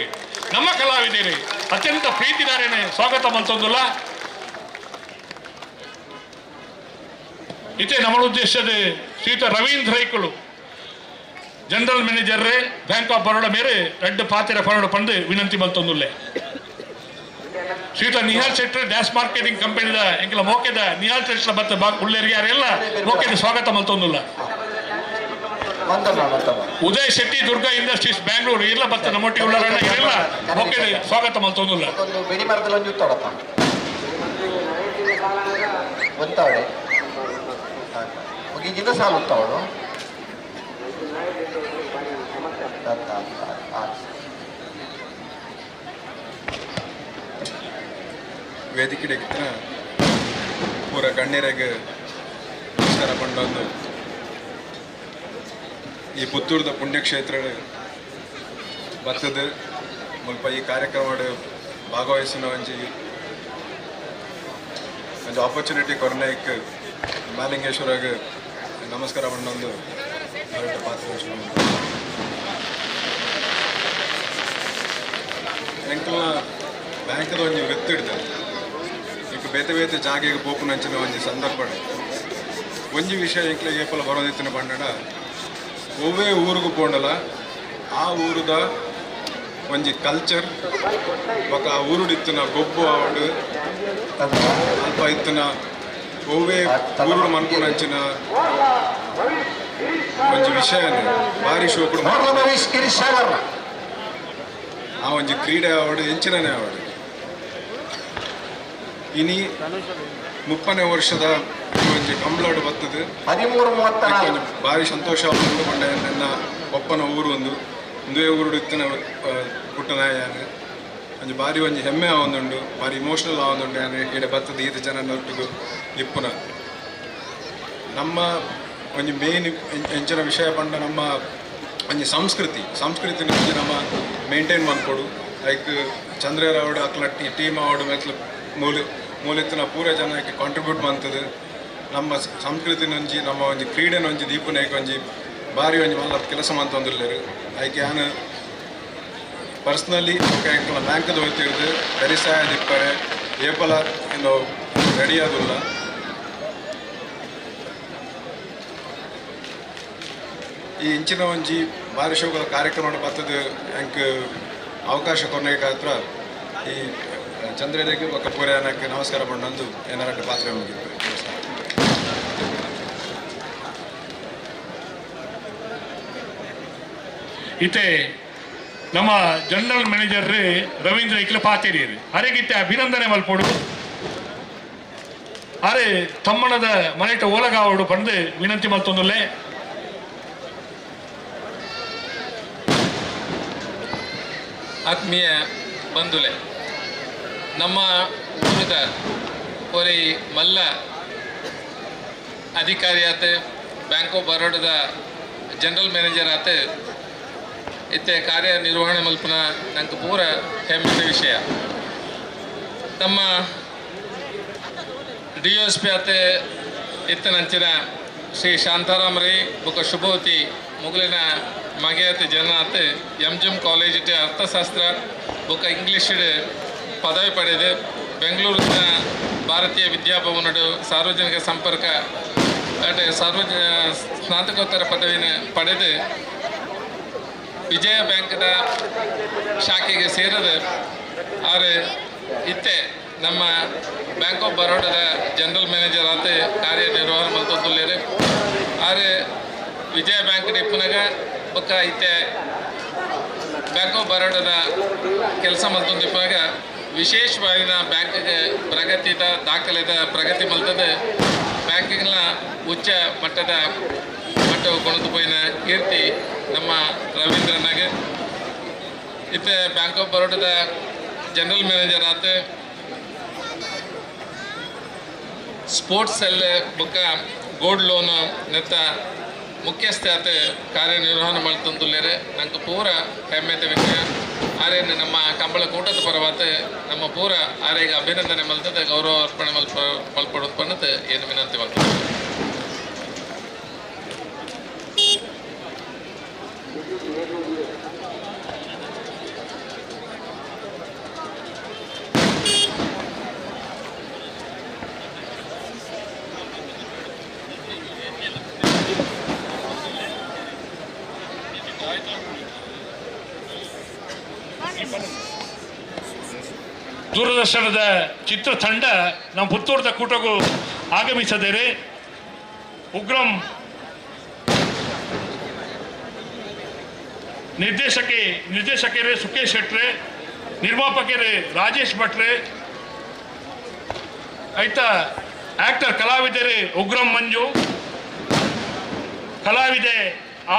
ನಮ್ಮ ಕಲಾವಿದೇರಿ ಅತ್ಯಂತ ಪ್ರೀತಿದಾರೇನೆ ಸ್ವಾಗತ ಮಲ್ತೊಂದುಲ್ಲ. ಇದೇ ನಮ್ಮ ಉದ್ದೇಶದ ಶ್ರೀಯುತ Ravindra Raikulu general manager bank of Baroda ಮೇರೆ ರೆಡ್ ಪಾತಿರ ಪರೋಡ ಪಂದು ವಿನಂತಿ ಮಲ್ತೊಂದುಲ್ಲೆ. ಶ್ರೀಯುತ ನಿಹಾಲ್ ಶೆಟ್ಟರ್ ಡ್ಯಾಶ್ ಮಾರ್ಕೆಟಿಂಗ್ ಕಂಪನಿದ ಎಂಕಲ ಮೋಕೆದ ನಿಹಾಲ್ ಶೆಟ್ಟರ್ ಬತ್ತ ಉಳ್ಳೇರಿಗೆ ಯಾರೆಲ್ಲ ಮೋಕೆದ ಸ್ವಾಗತ ಮಲ್ತೊಂದುಲ್ಲ. ಉದಯ್ ಶೆಟ್ಟಿ ದುರ್ಗಾ ಇಂಡಸ್ಟ್ರೀಸ್ ಬ್ಯಾಂಗ್ಳೂರು ಇಲ್ಲ ಬತ್ತ ನಮ್ಮೊಟ್ಟಿಗೆ ಉಳ್ಳಾರಣ್ಣ ಇವರೆಲ್ಲ ಮೋಕೆದ ಸ್ವಾಗತ ಮಲ್ತೊಂದುಲ್ಲ. ವೇದಿಕೆಡೆಗಿತ್ತಿನ ಪೂರ ಗಣ್ಯರಿಗೆ ನಮಸ್ಕಾರ ಪಂಡೊಂದು ಈ ಪುತ್ತೂರದ ಪುಣ್ಯಕ್ಷೇತ್ರ ಬರ್ತದೆ ಮುಲ್ಪ ಈ ಕಾರ್ಯಕ್ರಮ ಭಾಗವಹಿಸಿನ ಒಂಜಿ ಒಂಜಿ ಆಪರ್ಚುನಿಟಿ ಕೊರ್ನೈಕ್ ಮಾಲಿಂಗೇಶ್ವರಾಗ ನಮಸ್ಕಾರ ಪಂಡೊಂದು ಪಾತ್ರ ಎಂಕಲ್ನ ಬ್ಯಾಂಕ್ದ ಒಂಜಿ ವೃತ್ತಿ ಇಡ್ತಾರೆ ಈಗ ಬೇತೆ ಬೇತೆ ಜಾಗೆಗೆ ಪೋಪುನಂಚಿನ ಒಂಜಿ ಸಂದರ್ಭ ಒಂಜಿ ವಿಷಯ ಎಂಕ್ಲೆಗ್ ಏಪಲ ಬರೋದಿತ್ತಿನ ಪಂಡಡ ಒವ್ವೇ ಊರುಗು ಪೋಂಡಲ ಆ ಊರುದ ಒಂಜಿ ಕಲ್ಚರ್ ಬೊಕ ಆ ಊರುಡಿತ್ತಿನ ಗೊಬ್ಬು ಆವಡು ಅಲ್ಪ ಇತ್ತಿನ ಒವ್ವೇ ಊರುಡು ಮನ್ಪುನಂಚಿನ ಒಂಜಿ ವಿಷಯನೇ ಭಾರಿ ಶೋಕುಡು ಆ ಒಂಜಿ ಕ್ರೀಡೆ ಆವಡು ಎಂಚಿನನೇ ಆವಡು. ಇನಿ 30ನೇ ವರ್ಷದ ಒಂಜಿ ಕಂಬ್ಳಾಡು ಬರ್ತದೆ 13:34 ಭಾರಿ ಸಂತೋಷ ಪಂಡ ನನ್ನ ಒಪ್ಪನ ಊರು ಒಂದು ಒಂದೇ ಊರುಡು ಇತ್ತಿನ ಪುಟ್ಟನಾಯ ಒಂಜಿ ಭಾರಿ ಒಂಜಿ ಹೆಮ್ಮೆ ಆವೊಂದುಂಡು ಭಾರಿ ಇಮೋಷನಲ್ ಆವೊಂದುಂಡು ಯಾನ್ ಈಡೆ ಬರ್ತದೆ ಈತ ಜನನೊಟ್ಟಿಗೆ ಇಪ್ಪುನ ನಮ್ಮ ಒಂಜಿ ಮೇನ್ ಎಂಚಿನ ವಿಷಯ ಪಂಡ ನಮ್ಮ ಒಂಜಿ ಸಂಸ್ಕೃತಿ ಸಂಸ್ಕೃತಿನ ಒಂಜಿ ನಮ್ಮ ಮೇಂಟೈನ್ ಮನ್ಪೊಡು ಲೈಕ್ ಚಂದ್ರರಾವಡು ಅಕ್ಲ ಟೀಮ್ ಆವಡು ಮೆಕ್ಲ ಮೂಲೆ ಮೂಲೆತ್ತಿನ ಪೂರ ಜನಕ್ಕೆ ಕಾಂಟ್ರಿಬ್ಯೂಟ್ ಮಾಡ್ತದೆ. ನಮ್ಮ ಸಂಸ್ಕೃತಿನೊಂಜಿ ನಮ್ಮ ಒಂಜಿ ಕ್ರೀಡೆನೊಂಜಿ ದೀಪನೇಕ ಒಂಜಿ ಭಾರಿ ಒಂಜಿ ಮಲ್ಲ ಕೆಲಸ ಮಂತೊಂದುಲ್ಲೆರ್. ಐಕೆ ಯಾನ್ ಪರ್ಸ್ನಲಿ ಎಂಕಲ್ನ ಬ್ಯಾಂಕ್ದ ಹೋಯ್ತಿರ್ದು ಬೆರಿಸಾಯ ದಿಪ್ಪರೆ ಏಪಲ ಇನ್ನು ರೆಡಿ ಆದುಲ್ಲ. ಈ ಇಂಚಿನ ಒಂಜಿ ಭಾರಿ ಶೋಕದ ಕಾರ್ಯಕ್ರಮ ಬರ್ತದೆ ಎಂಕ್ ಅವಕಾಶ ಕೊರನೇಕಾತ್ರ ಈ ಚಂದ್ರನಿಗೆ ಬೊಕ್ಕ ಪೂರನಕ್ಕೆ ನಮಸ್ಕಾರ ಪಂಡೊಂದು ಏನಾರ ಪಾತ್ರ ಮುಗಿತು. ಇತ್ತೆ ನಮ್ಮ ಜನರಲ್ ಮ್ಯಾನೇಜರ್ ರವೀಂದ್ರ ಇಕ್ಲ ಪಾತೇರಿಯರು ಅರೆಗಿತ್ತೆ ಅಭಿನಂದನೆ ಮಲ್ಪೋಡು ಅರೆ ತಮ್ಮಣದ ಮನೆಟ ಓಲಗಾವಡು ಪಂದು ವಿನಂತಿ ಮಲ್ತೊಂದುಲ್ಲೆ. ಆತ್ಮೀಯ ಬಂಧುಲೆ, ನಮ್ಮ ಊರದ ಒರಿ ಮಲ್ಲ ಅಧಿಕಾರಿಯಾತ ಬ್ಯಾಂಕ್ ಆಫ್ ಬರೋಡದ ಜನರಲ್ ಮ್ಯಾನೇಜರ್ ಆತ ಇತ್ತೆ ಕಾರ್ಯನಿರ್ವಹಣೆ ಮಲ್ಪನ ನಂಗೆ ಪೂರ ಹೆಮ್ಮೆಯ ವಿಷಯ. ನಮ್ಮ ಡಿ ಎಸ್ ಪಿ ಆತ ಇತ್ತನಂಚಿನ ಶ್ರೀ ಶಾಂತಾರಾಮ್ ರೈ ಬೊಕ ಶುಭವತಿ ಮುಗುಲಿನ ಮಗೆಯತ ಜನ ಆತ ಎಂ ಜಿ ಎಂ ಕಾಲೇಜ್ ಅರ್ಥಶಾಸ್ತ್ರ ಬೊಕ ಇಂಗ್ಲೀಷ್ ಪದವಿ ಪಡೆದು ಬೆಂಗಳೂರಿನ ಭಾರತೀಯ ವಿದ್ಯಾಭವನಡು ಸಾರ್ವಜನಿಕ ಸಂಪರ್ಕ ಸ್ನಾತಕೋತ್ತರ ಪದವಿನ ಪಡೆದು ವಿಜಯ ಬ್ಯಾಂಕ್ದ ಶಾಖೆಗೆ ಸೇರಿದ ಆದರೆ ಇತ್ತೆ ನಮ್ಮ ಬ್ಯಾಂಕ್ ಆಫ್ ಬರೋಡದ ಜನರಲ್ ಮ್ಯಾನೇಜರ್ ಆತ ಕಾರ್ಯನಿರ್ವಹಣೆ ಮಲ್ತೊಂದುಲ್ಲೆರ್. ಆದರೆ ವಿಜಯ ಬ್ಯಾಂಕ್ ಇಪ್ಪನಾಗ ಬೊಕ್ಕ ಇತ್ತೆ ಬ್ಯಾಂಕ್ ಆಫ್ ಬರೋಡದ ಕೆಲಸ ಮಲ್ತೊಂದಿಪ್ಪಾಗ ವಿಶೇಷವಾಗಿನ ಬ್ಯಾಂಕ್ಗೆ ಪ್ರಗತಿದ ದಾಖಲೆದ ಪ್ರಗತಿ ಮಲ್ತದೆ ಬ್ಯಾಂಕಿಂಗ್ನ ಉಚ್ಚ ಮಟ್ಟದ ಮಟ್ಟವು ಕೊಣದು ಕೀರ್ತಿ ನಮ್ಮ ರವೀಂದ್ರನಾಗೆ. ಇತ್ತೆ ಬ್ಯಾಂಕ್ ಆಫ್ ಬರೋಡದ ಜನರಲ್ ಮ್ಯಾನೇಜರ್ ಆತ ಸ್ಪೋರ್ಟ್ಸ್ ಅಲ್ಲಿ ಬೊಕ್ಕ ಗೋಲ್ಡ್ ಲೋನ್ ನೆತ್ತ ಮುಖ್ಯಸ್ಥೆ ಆತ ಕಾರ್ಯನಿರ್ವಹಣೆ ಮಲ್ತೊಂದುಲ್ಲೆರ್. ನಂಗೆ ಪೂರ ಹೆಮ್ಮೆತ ವಿಷಯ. ಆರೇನು ನಮ್ಮ ಕಂಬಳ ಕೂಟದ ಪರವಾತ ನಮ್ಮ ಪೂರ ಆರೇಗ ಅಭಿನಂದನೆ ಮಲ್ತದೆ ಗೌರವ ಅರ್ಪಣೆ ಮಲ್ಪಡೋದು ಪನ್ನದು ಏನು ವಿನಂತಿ ಮಲ್ತದೆ. ದೂರದರ್ಶನದ ಚಿತ್ರತಂಡ ನಮ್ಮ ಪುತ್ತೂರದ ಕೂಟಕ್ಕೂ ಆಗಮಿಸದೇರೆ. ಉಗ್ರಂ ನಿರ್ದೇಶಕರೇ ಸುಖೇಶ್ ಶೆಟ್ರೆ, ನಿರ್ಮಾಪಕರೇ ರಾಜೇಶ್ ಭಟ್ರೆ, ಆಯ್ತಾ ಆಕ್ಟರ್ ಕಲಾವಿದರೆ ಉಗ್ರಂ ಮಂಜು, ಕಲಾವಿದೆ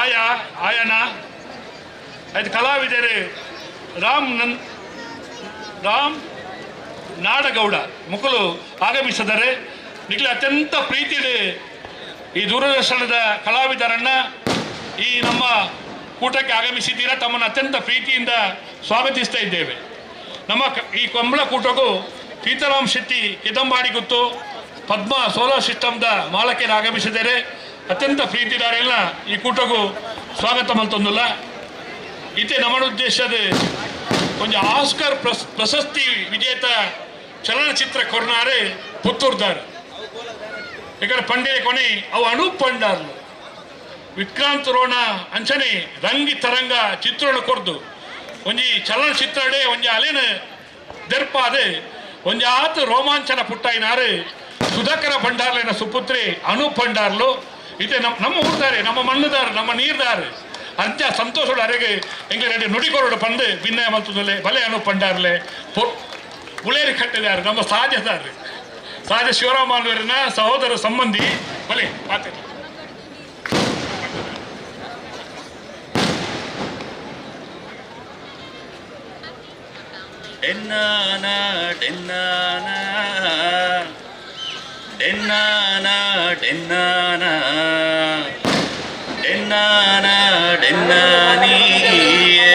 ಆಯನ, ಆಯ್ತು ಕಲಾವಿದರೆ ರಾಮ್ ನಾಡಗೌಡ ಮುಕುಲು ಆಗಮಿಸಿದರೆ. ನಿಗಲ ಅತ್ಯಂತ ಪ್ರೀತಿ ಈ ದೂರದರ್ಶನದ ಕಲಾವಿದರನ್ನ ಈ ನಮ್ಮ ಕೂಟಕ್ಕೆ ಆಗಮಿಸಿದ್ದೀರಾ, ತಮ್ಮನ್ನು ಅತ್ಯಂತ ಪ್ರೀತಿಯಿಂದ ಸ್ವಾಗತಿಸ್ತಾ ಇದ್ದೇವೆ. ನಮ್ಮ ಈ ಕಂಬಳ ಕೂಟಕ್ಕೂ ಸೀತಾರಾಮ್ ಶೆಟ್ಟಿ ಕಿದಂಬಾಡಿ ಗುತ್ತು ಪದ್ಮ ಸೋಲಾರ್ ಸಿಸ್ಟಮ್ದ ಮಾಲಕರು ಆಗಮಿಸಿದ್ದಾರೆ. ಅತ್ಯಂತ ಪ್ರೀತಿದಾರೆಲ್ಲ ಈ ಕೂಟಕ್ಕೂ ಸ್ವಾಗತ ಮಲ್ತೊಂದಿಲ್ಲ. ಇತ್ತೆ ನಮ್ಮ ಉದ್ದೇಶದ ಕೊಂಚ ಆಸ್ಕರ್ ಪ್ರಶಸ್ತಿ ವಿಜೇತ ಚಲನಚಿತ್ರ ಕೊರ್ನಾರೆ ಪುತ್ತೂರ್ದಾರ್. ಯಾಕಂದ್ರೆ ಪಂಡಿತ ಕೊನೆ ಅವು ಅನೂಪ್ ಪಂಡಾರ್ಲು ವಿಕ್ರಾಂತ್ ರೋಣ ಅಂಚನೆ ರಂಗಿ ತರಂಗ ಚಿತ್ರಣ ಕೊರ್ದು ಒಂಜಿ ಚಲನಚಿತ್ರಡೆ ಒಂಜಿ ಅಲೆನ ದೆರ್ಪಾದೆ ಒಂಜಿ ಆತ ರೋಮಾಂಚನ ಪುಟ್ಟಾಯಿನಾರು ಸುಧಾಕರ ಭಂಡಾರ್ಲಿನ ಸುಪುತ್ರಿ ಅನೂಪ್ ಭಂಡಾರ್ಲು. ಇತ್ತೆ ನಮ್ಮ ಊರ್ದಾರೆ, ನಮ್ಮ ಮಣ್ಣುದಾರು, ನಮ್ಮ ನೀರ್ದಾರು ಅಂತ್ಯ ಸಂತೋಷದ ಅರೆಗೆ ಎಂಗೆ ರೆಡಿ ನುಡಿಕೊರಡು ಪಂದು ಭಿನ್ನಯ ಮಲ್ತದಲ್ಲೇ ಬಲೆ ಅನೂಪ್ ಭಂಡಾರ್ಲೆ ಮುಳೇರಿ ಕಟ್ಟಿದಾರೆ ನಮ್ಮ ಸಹಜದಾರೆ ಸಹಜ ಶಿವರಾಮನವರಿನ ಸಹೋದರ ಸಂಬಂಧಿ ಬಲೆ ಪಾತ್ರ. ಡೆನ್ನಾನ ಡೆನ್ನಾನ ಡೆನ್ನಾನ ಡೆನ್ನಾನ ಡೆನ್ನಾನ ಡೆನ್ನಾನಿಯೇ.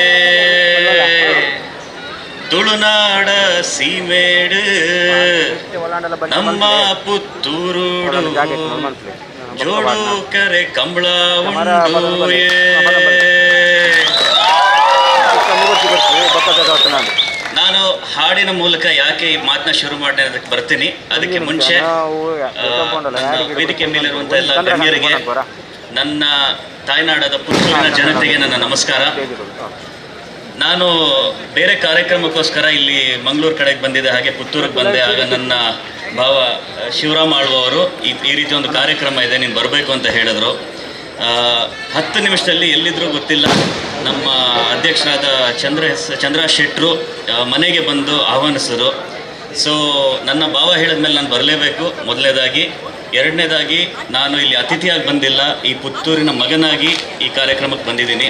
ತುಳುನಾಡ ಸೀಮೇಡು ನಮ್ಮ ಪುತ್ತೂರುಡು ಜೋಡು ಕರೆ ಕಂಬಳ ಉಂಡು. ನಾನು ಹಾಡಿನ ಮೂಲಕ ಯಾಕೆ ಈ ಮಾತನ್ನ ಶುರು ಮಾಡಿದೆ ಅದಕ್ಕೆ ಬರ್ತೀನಿ. ಅದಕ್ಕೆ ಮುಂಚೆ ವೇದಿಕೆ ಮೇಲಿರುವಂಥ ಎಲ್ಲ ಗಣ್ಯರಿಗೆ, ನನ್ನ ತಾಯ್ನಾಡಾದ ಪುತ್ತೂರಿನ ಜನತೆಗೆ ನನ್ನ ನಮಸ್ಕಾರ. ನಾನು ಬೇರೆ ಕಾರ್ಯಕ್ರಮಕ್ಕೋಸ್ಕರ ಇಲ್ಲಿ ಮಂಗಳೂರು ಕಡೆಗೆ ಬಂದಿದ್ದೆ, ಹಾಗೆ ಪುತ್ತೂರಿಗೆ ಬಂದೆ. ಆಗ ನನ್ನ ಭಾವ ಶಿವರಾಮ್ ಆಳ್ವ ಅವರು ಈ ರೀತಿ ಒಂದು ಕಾರ್ಯಕ್ರಮ ಇದೆ, ನೀನು ಬರಬೇಕು ಅಂತ ಹೇಳಿದ್ರು. 10 ನಿಮಿಷದಲ್ಲಿ ಎಲ್ಲಿದ್ರೂ ಗೊತ್ತಿಲ್ಲ, ನಮ್ಮ ಅಧ್ಯಕ್ಷರಾದ ಚಂದ್ರ ಶೆಟ್ಟರು ಮನೆಗೆ ಬಂದು ಆಹ್ವಾನಿಸಿದ್ರು. ಸೊ ನನ್ನ ಭಾವ ಹೇಳಿದ ಮೇಲೆ ನಾನು ಬರಲೇಬೇಕು ಮೊದಲನೇದಾಗಿ. ಎರಡನೇದಾಗಿ, ನಾನು ಇಲ್ಲಿ ಅತಿಥಿಯಾಗಿ ಬಂದಿಲ್ಲ, ಈ ಪುತ್ತೂರಿನ ಮಗನಾಗಿ ಈ ಕಾರ್ಯಕ್ರಮಕ್ಕೆ ಬಂದಿದ್ದೀನಿ.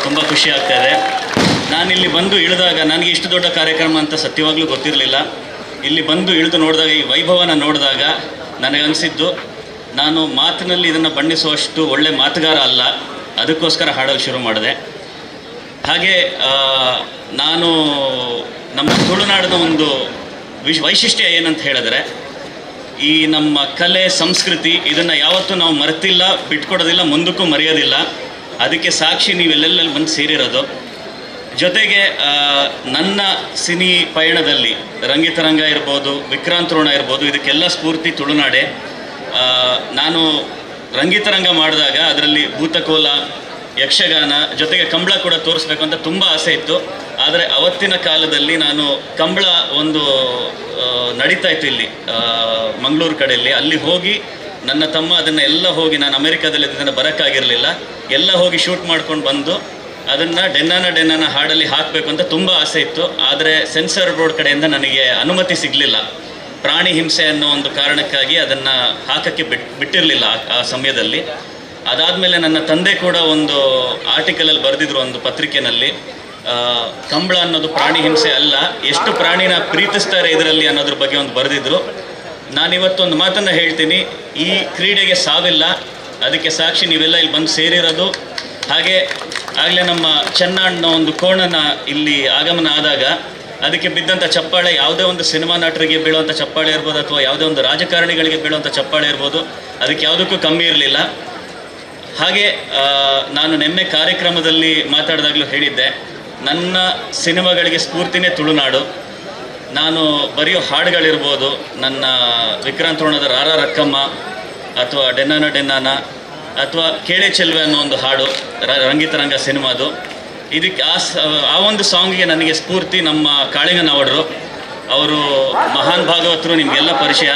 ತುಂಬ ಖುಷಿ ಆಗ್ತಾಯಿದೆ. ನಾನಿಲ್ಲಿ ಬಂದು ಇಳಿದಾಗ ನನಗೆ ಇಷ್ಟು ದೊಡ್ಡ ಕಾರ್ಯಕ್ರಮ ಅಂತ ಸತ್ಯವಾಗ್ಲೂ ಗೊತ್ತಿರಲಿಲ್ಲ. ಇಲ್ಲಿ ಬಂದು ಇಳಿದು ನೋಡಿದಾಗ, ಈ ವೈಭವನ ನೋಡಿದಾಗ ನನಗನ್ನಿಸಿದ್ದು, ನಾನು ಮಾತಿನಲ್ಲಿ ಇದನ್ನು ಬಣ್ಣಿಸುವಷ್ಟು ಒಳ್ಳೆ ಮಾತುಗಾರ ಅಲ್ಲ, ಅದಕ್ಕೋಸ್ಕರ ಹಾಡಲು ಶುರು ಮಾಡಿದೆ. ಹಾಗೆ ನಾನು ನಮ್ಮ ತುಳುನಾಡಿನ ಒಂದು ವೈಶಿಷ್ಟ್ಯ ಏನಂತ ಹೇಳಿದ್ರೆ, ಈ ನಮ್ಮ ಕಲೆ ಸಂಸ್ಕೃತಿ ಇದನ್ನು ಯಾವತ್ತೂ ನಾವು ಮರೆತಿಲ್ಲ, ಬಿಟ್ಕೊಡೋದಿಲ್ಲ, ಮುಂದಕ್ಕೂ ಮರೆಯೋದಿಲ್ಲ. ಅದಕ್ಕೆ ಸಾಕ್ಷಿ ನೀವೆಲ್ಲೆಲ್ಲಿ ಬಂದು ಸೇರಿರೋದು. ಜೊತೆಗೆ ನನ್ನ ಸಿನಿ ಪಯಣದಲ್ಲಿ ರಂಗಿತರಂಗ ಇರ್ಬೋದು, ವಿಕ್ರಾಂತ್ ರೋಣ ಇರ್ಬೋದು, ಇದಕ್ಕೆಲ್ಲ ಸ್ಫೂರ್ತಿ ತುಳುನಾಡೆ. ನಾನು ರಂಗಿತರಂಗ ಮಾಡಿದಾಗ ಅದರಲ್ಲಿ ಭೂತಕೋಲ, ಯಕ್ಷಗಾನ ಜೊತೆಗೆ ಕಂಬಳ ಕೂಡ ತೋರಿಸ್ಬೇಕು ಅಂತ ತುಂಬ ಆಸೆ ಇತ್ತು. ಆದರೆ ಅವತ್ತಿನ ಕಾಲದಲ್ಲಿ ನಾನು ಕಂಬಳ ಒಂದು ನಡೀತಾ ಇತ್ತು ಇಲ್ಲಿ ಮಂಗಳೂರು ಕಡೆಯಲ್ಲಿ. ಅಲ್ಲಿ ಹೋಗಿ ನನ್ನ ತಮ್ಮ ಅದನ್ನು ಎಲ್ಲ ಹೋಗಿ, ನಾನು ಅಮೆರಿಕಾದಲ್ಲಿ ಇದನ್ನು ಬರೋಕ್ಕಾಗಿರಲಿಲ್ಲ, ಎಲ್ಲ ಹೋಗಿ ಶೂಟ್ ಮಾಡ್ಕೊಂಡು ಬಂದು ಅದನ್ನು ಡೆನ್ನಾನ ಡೆನ್ನಾನ ಹಾಡಲ್ಲಿ ಹಾಕಬೇಕು ಅಂತ ತುಂಬ ಆಸೆ ಇತ್ತು. ಆದರೆ ಸೆನ್ಸರ್ ಬೋರ್ಡ್ ಕಡೆಯಿಂದ ನನಗೆ ಅನುಮತಿ ಸಿಗಲಿಲ್ಲ. ಪ್ರಾಣಿ ಹಿಂಸೆ ಅನ್ನೋ ಒಂದು ಕಾರಣಕ್ಕಾಗಿ ಅದನ್ನು ಹಾಕೋಕ್ಕೆ ಬಿಟ್ಟಿರಲಿಲ್ಲ ಆ ಸಮಯದಲ್ಲಿ. ಅದಾದಮೇಲೆ ನನ್ನ ತಂದೆ ಕೂಡ ಒಂದು ಆರ್ಟಿಕಲಲ್ಲಿ ಬರೆದಿದ್ರು ಒಂದು ಪತ್ರಿಕೆಯಲ್ಲಿ, ಕಂಬಳ ಅನ್ನೋದು ಪ್ರಾಣಿ ಹಿಂಸೆ ಅಲ್ಲ, ಎಷ್ಟು ಪ್ರಾಣಿನ ಪ್ರೀತಿಸ್ತಾರೆ ಇದರಲ್ಲಿ ಅನ್ನೋದ್ರ ಬಗ್ಗೆ ಒಂದು ಬರೆದಿದ್ರು. ನಾನಿವತ್ತೊಂದು ಮಾತನ್ನು ಹೇಳ್ತೀನಿ, ಈ ಕ್ರೀಡೆಗೆ ಸಾವಿಲ್ಲ, ಅದಕ್ಕೆ ಸಾಕ್ಷಿ ನೀವೆಲ್ಲ ಇಲ್ಲಿ ಬಂದು ಸೇರಿರೋದು. ಹಾಗೆ ಆಗಲೇ ನಮ್ಮ ಚೆನ್ನಣ್ಣ ಒಂದು ಕೋಣನ ಇಲ್ಲಿ ಆಗಮನ ಆದಾಗ ಅದಕ್ಕೆ ಬಿದ್ದಂಥ ಚಪ್ಪಾಳೆ, ಯಾವುದೇ ಒಂದು ಸಿನಿಮಾ ನಟರಿಗೆ ಬೀಳುವಂಥ ಚಪ್ಪಾಳೆ ಇರ್ಬೋದು ಅಥವಾ ಯಾವುದೇ ಒಂದು ರಾಜಕಾರಣಿಗಳಿಗೆ ಬೀಳುವಂಥ ಚಪ್ಪಾಳೆ ಇರ್ಬೋದು, ಅದಕ್ಕೆ ಯಾವುದಕ್ಕೂ ಕಮ್ಮಿ ಇರಲಿಲ್ಲ. ಹಾಗೆ ನಾನು ನಿನ್ನೆ ಕಾರ್ಯಕ್ರಮದಲ್ಲಿ ಮಾತಾಡಿದಾಗಲೂ ಹೇಳಿದ್ದೆ, ನನ್ನ ಸಿನಿಮಾಗಳಿಗೆ ಸ್ಫೂರ್ತಿನೇ ತುಳುನಾಡು. ನಾನು ಬರೆಯೋ ಹಾಡುಗಳಿರ್ಬೋದು, ನನ್ನ ವಿಕ್ರಾಂತ್ ರೋಣದ ರಾರ ರಕ್ಕಮ್ಮ ಅಥವಾ ಡೆನ್ನಾನ ಡೆನ್ನಾನ ಅಥವಾ ಕೇಳೆ ಚೆಲ್ವೆ ಅನ್ನೋ ಒಂದು ಹಾಡು ರಂಗಿತರಂಗ ಸಿನಿಮಾದು, ಇದಕ್ಕೆ ಆ ಒಂದು ಸಾಂಗಿಗೆ ನನಗೆ ಸ್ಫೂರ್ತಿ ನಮ್ಮ ಕಾಳಿಂಗನವಡರು. ಅವರು ಮಹಾನ್ ಭಾಗವತರು, ನಿಮಗೆಲ್ಲ ಪರಿಚಯ.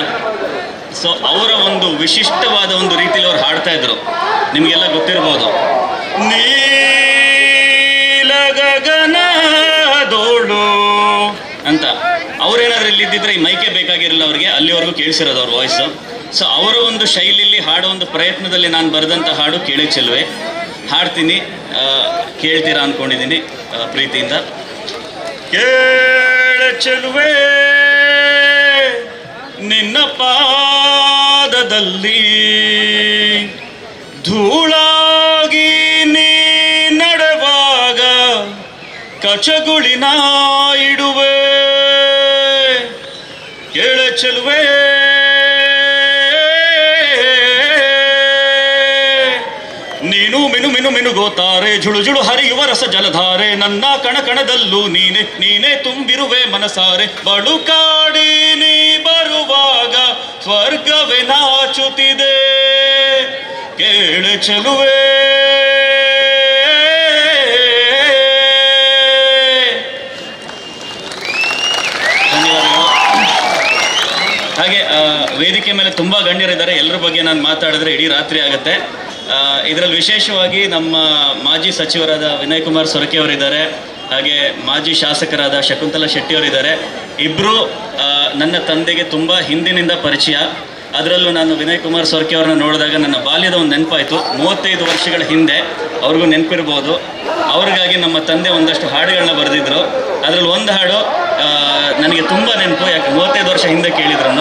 ಸೊ ಅವರ ಒಂದು ವಿಶಿಷ್ಟವಾದ ಒಂದು ರೀತಿಯಲ್ಲಿ ಅವ್ರು ಹಾಡ್ತಾಯಿದ್ರು, ನಿಮಗೆಲ್ಲ ಗೊತ್ತಿರ್ಬೋದು. ನೀಲಗಗನದೋಳು ಅಂತ ಅವರೇನಾದ್ರೂ ಇಲ್ಲಿದ್ದಿದ್ರೆ ಈ ಮೈಕೆ ಬೇಕಾಗಿರಲಿಲ್ಲ ಅವ್ರಿಗೆ, ಅಲ್ಲಿವರೆಗೂ ಕೇಳಿಸಿರೋದು ಅವ್ರ ವಾಯ್ಸು. ಸೊ ಅವರ ಒಂದು ಶೈಲಿಯಲ್ಲಿ ಹಾಡೋ ಒಂದು ಪ್ರಯತ್ನದಲ್ಲಿ ನಾನು ಬರೆದಂಥ ಹಾಡು ಕೇಳಿ ಚೆಲುವೆ ಹಾಡ್ತೀನಿ, ಕೇಳ್ತೀರಾ ಅಂದ್ಕೊಂಡಿದ್ದೀನಿ ಪ್ರೀತಿಯಿಂದ. ಕೇಳ ಚೆಲುವೆ ನಿನ್ನ ಪಾದದಲ್ಲಿ ಧೂಳಾಗಿ ನೀ ನಡೆವಾಗ ಕಚಗುಳಿನ ಇಡುವೆ. ಕೇಳ ಚೆಲುವೆ ನೀನು ಮಿನು ಮಿನು ಮಿನುಗೋತಾರೆ, ಜುಳು ಜುಳು ಹರಿಯುವ ರಸ ಜಲಧಾರೆ, ನನ್ನ ಕಣ ಕಣದಲ್ಲೂ ನೀನೆ ನೀನೆ ತುಂಬಿರುವೆ ಮನಸಾರೆ, ಬಳುಕಾಡಿ ನೀ ಬರುವಾಗ ಸ್ವರ್ಗವೇ ನಾಚುತ್ತಿದೆ. ಕೇಳ ಚೆಲುವೆ. ಧನ್ಯವಾದಗಳು. ಹಾಗೆ ವೇದಿಕೆ ಮೇಲೆ ತುಂಬ ಗಣ್ಯರಿದ್ದಾರೆ, ಎಲ್ಲರ ಬಗ್ಗೆ ನಾನು ಮಾತಾಡಿದ್ರೆ ಇಡೀ ರಾತ್ರಿ ಆಗುತ್ತೆ. ಇದರಲ್ಲಿ ವಿಶೇಷವಾಗಿ ನಮ್ಮ ಮಾಜಿ ಸಚಿವರಾದ ವಿನಯ್ ಕುಮಾರ್ ಸೊರಕೆ ಅವರಿದ್ದಾರೆ, ಹಾಗೆ ಮಾಜಿ ಶಾಸಕರಾದ ಶಕುಂತಲಾ ಶೆಟ್ಟಿ ಅವರಿದ್ದಾರೆ. ಇಬ್ಬರು ನನ್ನ ತಂದೆಗೆ ತುಂಬ ಹಿಂದಿನಿಂದ ಪರಿಚಯ. ಅದರಲ್ಲೂ ನಾನು ವಿನಯ್ ಕುಮಾರ್ ಸೊರಕೆ ಅವ್ರನ್ನ ನೋಡಿದಾಗ ನನ್ನ ಬಾಲ್ಯದ ಒಂದು ನೆನಪಾಯಿತು. 35 ವರ್ಷಗಳ ಹಿಂದೆ, ಅವ್ರಿಗೂ ನೆನಪಿರ್ಬೋದು. ಅವ್ರಿಗಾಗಿ ನಮ್ಮ ತಂದೆ ಒಂದಷ್ಟು ಹಾಡುಗಳನ್ನ ಬರೆದಿದ್ರು. ಅದರಲ್ಲಿ ಒಂದು ಹಾಡು ನನಗೆ ತುಂಬ ನೆನಪು, ಯಾಕೆ 35 ವರ್ಷ ಹಿಂದೆ ಕೇಳಿದ್ರು.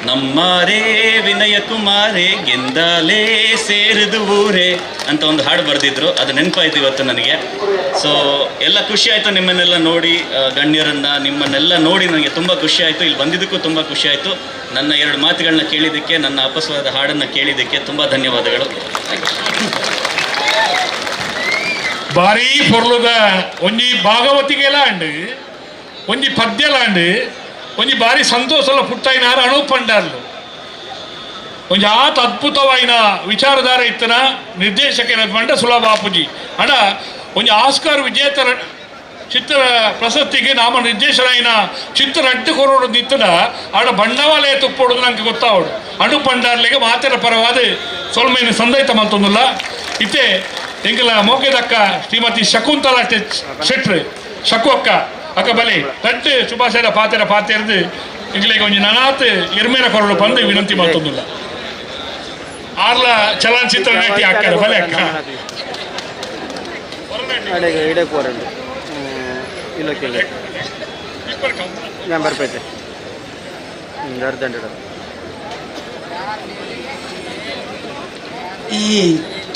ನಮ್ಮಾರೇ ವಿನಯ ಕುಮಾರೇ ಗೆಂದಾಲೇ ಸೇರಿದು ಊರೇ ಅಂತ ಒಂದು ಹಾಡು ಬರೆದಿದ್ರು, ಅದು ನೆನಪಾಯಿತು ಇವತ್ತು ನನಗೆ. ಸೊ ಎಲ್ಲ ಖುಷಿ ಆಯಿತು ನಿಮ್ಮನ್ನೆಲ್ಲ ನೋಡಿ, ಗಣ್ಯರನ್ನು ನಿಮ್ಮನ್ನೆಲ್ಲ ನೋಡಿ ನನಗೆ ತುಂಬ ಖುಷಿ ಆಯಿತು. ಇಲ್ಲಿ ಬಂದಿದ್ದಕ್ಕೂ ತುಂಬ ಖುಷಿ ಆಯಿತು. ನನ್ನ ಎರಡು ಮಾತುಗಳನ್ನ ಕೇಳಿದ್ದಕ್ಕೆ, ನನ್ನ ಅಪಸ್ವರದ ಹಾಡನ್ನು ಕೇಳಿದ್ದಕ್ಕೆ ತುಂಬ ಧನ್ಯವಾದಗಳು. ಭಾರೀ ಪೊರ್ಲುದ ಒಂಜಿ ಭಾಗವತಿಗೆಲ ಅಂಡ್ ಒಂಜಿ ಪದ್ಯಲ ಅಂಡ್ ಒಂಜಿ ಭಾರಿ ಸಂತೋಷಲ ಪುಟ್ಟಾಯಿನಾರು ಅಣುಪಂಡಾರ್ಲು ಒಂಜಿ ಆತ ಅದ್ಭುತವಾಯಿನ ವಿಚಾರಧಾರೆ ಇತ್ತನ ನಿರ್ದೇಶಕ ಪಂಡ ಸುಲಭ ಬಾಪೂಜಿ ಅಡ ಒಂಜಿ ಆಸ್ಕರ್ ವಿಜೇತರ ಚಿತ್ರ ಪ್ರಶಸ್ತಿಗೆ ನಾಮ ನಿರ್ದೇಶನಾಯಿನ ಚಿತ್ರ ಅಡ್ಡು ಕೊರೋಡು ನಿತ್ತದ ಆಡ ಬಂಡವಾಲಯ ತುಪ್ಪೋಡು ನಂಗೆ ಗೊತ್ತಾವಡು ಅಣು ಪಂಡಾರ್ಲಿಗೆ ಮಾತೆರ ಪರವಾದ ಸೊಲ್ಮೈನ ಸಂದೈತ ಮಲ್ತೊಂದುಲ್ಲ. ಇತ್ತೆ ಎಂಕಲ ಮೋಕೆದಕ್ಕ ಶ್ರೀಮತಿ ಶಕುಂತಲಾ ಶೆಟ್ರು ಶಕು ಅಕ್ಕ ಅಕ್ಕ ಬಲೆ ರಟ್ಟು ಶುಭಾಶಯದ ಪಾತೆರ ಪಾತೆರ್ದು ಎಂಕಲಿಗೆ ಒಂಜಿ ನನಾತ್ ಇರ್ಮೇರ ಕೊರಡು ಬಂದು ವಿನಂತಿ ಮಲ್ತೊಂದುಲ್ಲ. ಆರ್ಲ ಚಲನಚಿತ್ರ ನಟಿ ಅಕ್ಕ ಬಲೆ ಅಕ್ಕ ಈ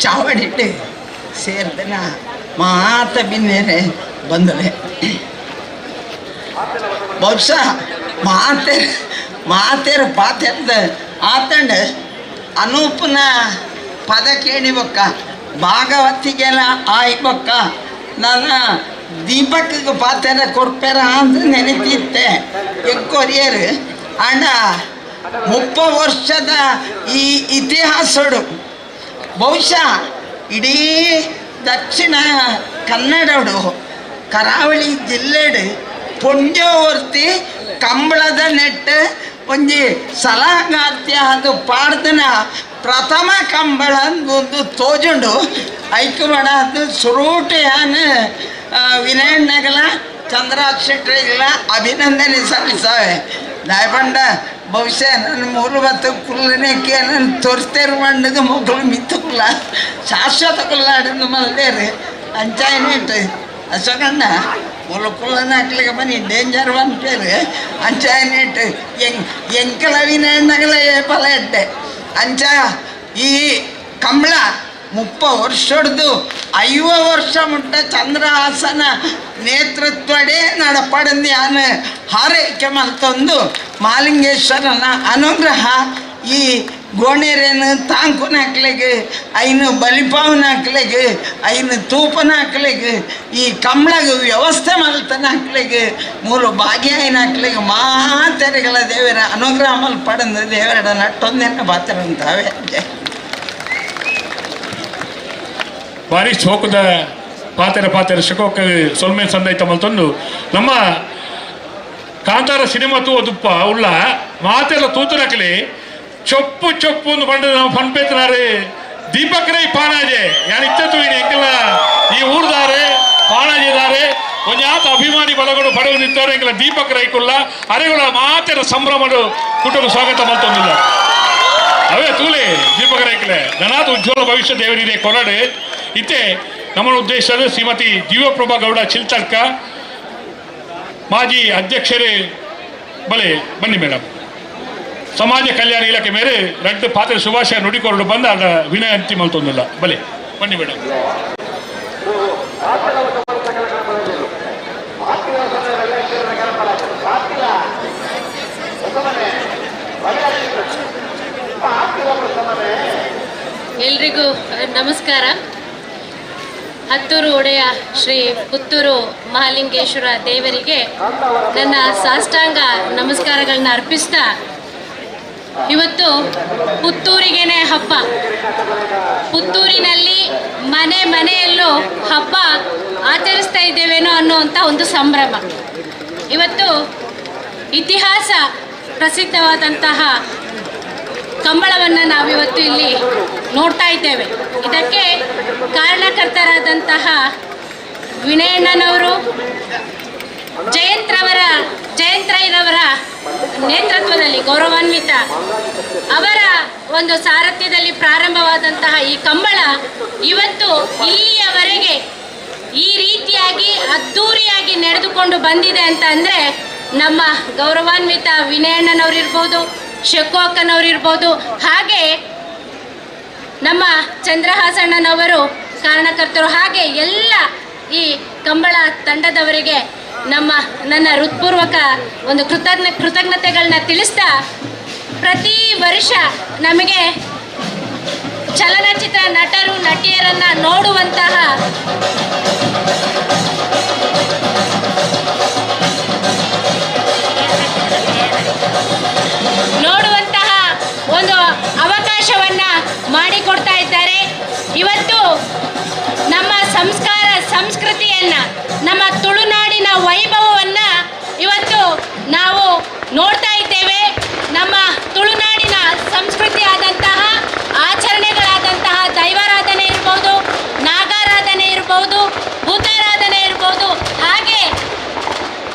ಚಾವಡಿಟ್ಟು ಸೇರ್ದನ ಮಾತ ಬಿನ್ನೇನೆ ಬಂದಲೆ ಬಹುಶಃ ಮಾತೆ ಮಾತೇರು ಪಾತೆರ್ದ ಆತಂಡ ಅನೂಪನ ಪದ ಕೇಳಿಬಕ್ಕ ಭಾಗವತಿಗೆಲ್ಲ ಆಯ್ಬಕ್ಕ ನಾನು ದೀಪಕ್ಕಿಗೆ ಪಾತೆರ ಕೊಡ್ಪೇರ ಅಂತ ನೆನಪಿತ್ತೆ ಎಕ್ಕೊರಿಯರು ಅಣ್ಣ 30 ವರ್ಷದ ಈ ಇತಿಹಾಸಡು ಬಹುಶಃ ಇಡೀ ದಕ್ಷಿಣ ಕನ್ನಡಡು ಕರಾವಳಿ ಜಿಲ್ಲೆಡು ಪುಣ್ಯವರ್ತಿ ಕಂಬಳದ ನೆಟ್ಟು ಒಂಜಿ ಸಲಾಗಾತ್ಯ ಅದು ಪಾಡ್ದನ ಪ್ರಥಮ ಕಂಬಳ ಒಂದು ತೋಜುಂಡು ಐಕುಮಡ ಅದು ಸುರೂಟೆಯಾನ ವಿನಯಣ್ಣಗಲ ಚಂದ್ರಾಕ್ಷ ಶೆಟ್ಟರಿಗೆಲ್ಲ ಅಭಿನಂದನೆ ಸಲ್ಲಿಸಾವೆ. ದಾಯಪಂಡ ಬಹುಶಃ ನನ್ನ ಮೂರು ಮತ್ತು ಕುಲ್ಲನೇಕೆ ನನ್ನ ತೋರಿಸ್ತೇರು ಮಂಡದ ಮಕ್ಕಳು ಮಿತ್ತುಕುಲ್ಲ ಶಾಶ್ವತ ಕುಲ್ಲಾಡಿದ ಮಲ್ದೇರು ಅಂಚಾಯನೇಟು ಅಶೋಕಣ್ಣ ಮೂಲ ಕುಲ್ಲನ ಹಾಕ್ಲಿಕ್ಕೆ ಬನ್ನಿ ಡೇಂಜರ್ ಒನ್ ಪೇರು ಅಂಚಾಯನೇಟು ಎಂಕಲ ವಿನಯಣ್ಣಗಲ ಫಲ ಎಡ್ಡೆ ಅಂಚ ಈ ಕಂಬಳ 30 ವರ್ಷಡ್ದು 50 ವರ್ಷ ಮುಟ್ಟ ಚಂದ್ರಹಾಸನ ನೇತೃತ್ವಡೇ ನಡಪಡಂದು ಯಾನು ಹಾರೈಕೆ ಮಲ್ತೊಂದು ಮಾಲಿಂಗೇಶ್ವರನ ಅನುಗ್ರಹ ಈ ಗೋಣೆರೇನು ತಾಂಕುನ ಹಾಕ್ಲಿಗೆ ಐನು ಬಲಿಪಾವನ ಹಾಕ್ಲಿಗೆ ಐನು ತೂಪನ ಹಾಕ್ಲಿಗೆ ಈ ಕಂಬಳಗ ವ್ಯವಸ್ಥೆ ಮಲ್ತನ ಹಾಕ್ಲಿಗೆ ಮೂರು ಭಾಗ್ಯ ಐನ ಹಾಕ್ಲಿಗೆ ಮಹಾತೆರೆಗಳ ದೇವರ ಅನುಗ್ರಹ ಮಲ್ಪಡಂದು ದೇವರ ನಟ್ಟೊಂದೇನ ಪಾತ್ರ ಅಂತಾವೆ. ಭಾರಿ ಶೋಕದ ಪಾತೆರ ಪಾತೆರ ಶೋಕ ಸೊಲ್ಮೆ ಸಂದೈತ ಮಲ್ತೊಂದು ನಮ್ಮ ಕಾಂತಾರ ಸಿನಿಮಾ ತೂ ದುಪ್ಪ ಉಳ್ಳ ಮಾತೆಲ್ಲ ತೂತುನಕಲಿ ಚೊಪ್ಪು ಚೊಪ್ಪು ಒಂದು ಬಂಡ ನಾವು ಪನ್ಪೇತನಾರೆ ದೀಪಕ್ ರೈ ಪಾಣಾಜೆ ಯಾರು ಇತ್ತ ತೂಯಿನಿ ಎಂಕಲ್ಲ ಈ ಊರ್ದಾರೆ ಪಾಣಾಜೆದಾರೆ ಒಂಜಾತ ಅಭಿಮಾನಿ ಬಲಗಳು ಪಡೆದು ನಿಂತವ್ರೆ ಎಂಕಲ ದೀಪಕ್ ರೈ ಕುಲ್ಲ ಅರೆಗಳ ಮಾತೆರ ಸಂಭ್ರಮಡು ಕುಟುಂಬ ಸ್ವಾಗತ ಮಲ್ತೊಂದಿಲ್ಲ. ಅವೇ ತೂಲೆ ದೀಪಕ್ ರೈಕಲೆ ನನಾದ ಉಜ್ವಲ ಭವಿಷ್ಯ ದೇವರಿದೆ ಕೊರಡೆ. ಇತ್ತೆ ನಮ್ಮ ಉದ್ದೇಶದ ಶ್ರೀಮತಿ ಜೀವಪ್ರಭಾ ಗೌಡ ಚಿಲ್ತಡ್ಕ ಮಾಜಿ ಅಧ್ಯಕ್ಷರೇ ಬಲೆ ಬನ್ನಿ ಮೇಡಮ್. ಸಮಾಜ ಕಲ್ಯಾಣ ಇಲಾಖೆ ಮೇಲೆ ರಡ್ಡು ಪಾತ್ರ ಶುಭಾಶಯ ನುಡಿಕೊಂಡು ಬಂದ ಅದ ವಿನಂತಿ ಮಲ್ತೊಂದಿಲ್ಲ. ಬಲೆ ಬನ್ನಿ ಮೇಡಮ್. ಎಲ್ರಿಗೂ ನಮಸ್ಕಾರ. ಹತ್ತೂರು ಒಡೆಯ ಶ್ರೀ ಪುತ್ತೂರು ಮಹಾಲಿಂಗೇಶ್ವರ ದೇವರಿಗೆ ನನ್ನ ಸಾಷ್ಟಾಂಗ ನಮಸ್ಕಾರಗಳನ್ನ ಅರ್ಪಿಸ್ತಾ, ಇವತ್ತು ಪುತ್ತೂರಿಗೇನೆ ಹಬ್ಬ. ಪುತ್ತೂರಿನಲ್ಲಿ ಮನೆ ಮನೆಯಲ್ಲೂ ಹಬ್ಬ ಆಚರಿಸ್ತಾ ಇದ್ದೇವೇನೋ ಅನ್ನುವಂಥ ಒಂದು ಸಂಭ್ರಮ. ಇವತ್ತು ಇತಿಹಾಸ ಪ್ರಸಿದ್ಧವಾದಂತಹ ಕಂಬಳವನ್ನು ನಾವಿವತ್ತು ಇಲ್ಲಿ ನೋಡ್ತಾ ಇದ್ದೇವೆ. ಇದಕ್ಕೆ ಕಾರಣಕರ್ತರಾದಂತಹ ವಿನಯಣ್ಣನವರು, ಜಯಂತ್ರಯ್ಯನವರ ನೇತೃತ್ವದಲ್ಲಿ ಗೌರವಾನ್ವಿತ ಅವರ ಒಂದು ಸಾರಥ್ಯದಲ್ಲಿ ಪ್ರಾರಂಭವಾದಂತಹ ಈ ಕಂಬಳ ಇವತ್ತು ಇಲ್ಲಿಯವರೆಗೆ ಈ ರೀತಿಯಾಗಿ ಅದ್ಧೂರಿಯಾಗಿ ನಡೆದುಕೊಂಡು ಬಂದಿದೆ ಅಂತ ಅಂದರೆ ನಮ್ಮ ಗೌರವಾನ್ವಿತ ವಿನಯಣ್ಣನವರಿರ್ಬೋದು, ಶಕು ಅಕ್ಕನವರಿರ್ಬೋದು, ಹಾಗೆ ನಮ್ಮ ಚಂದ್ರಹಾಸಣ್ಣನವರು ಕಾರಣಕರ್ತರು. ಹಾಗೆ ಎಲ್ಲ ಈ ಕಂಬಳ ತಂಡದವರಿಗೆ ನನ್ನ ಹೃತ್ಪೂರ್ವಕ ಒಂದು ಕೃತಜ್ಞತೆಗಳನ್ನ ತಿಳಿಸ್ತಾ, ಪ್ರತಿ ವರ್ಷ ನಮಗೆ ಚಲನಚಿತ್ರ ನಟರು ನಟಿಯರನ್ನು ನೋಡುವಂತಹ ಒಂದು ಅವಕಾಶವನ್ನು ಮಾಡಿಕೊಡ್ತಾ ಇದ್ದಾರೆ. ಇವತ್ತು ನಮ್ಮ ಸಂಸ್ಕಾರ ಸಂಸ್ಕೃತಿಯನ್ನು, ನಮ್ಮ ತುಳುನಾಡಿನ ವೈಭವವನ್ನು ಇವತ್ತು ನಾವು ನೋಡ್ತಾ ಇದ್ದೇವೆ. ನಮ್ಮ ತುಳುನಾಡಿನ ಸಂಸ್ಕೃತಿ ಆದಂತಹ ಆಚರಣೆಗಳಾದಂತಹ ದೈವಾರಾಧನೆ ಇರ್ಬೋದು, ನಾಗಾರಾಧನೆ ಇರ್ಬೋದು, ಭೂತಾರಾಧನೆ ಇರ್ಬೋದು, ಹಾಗೆ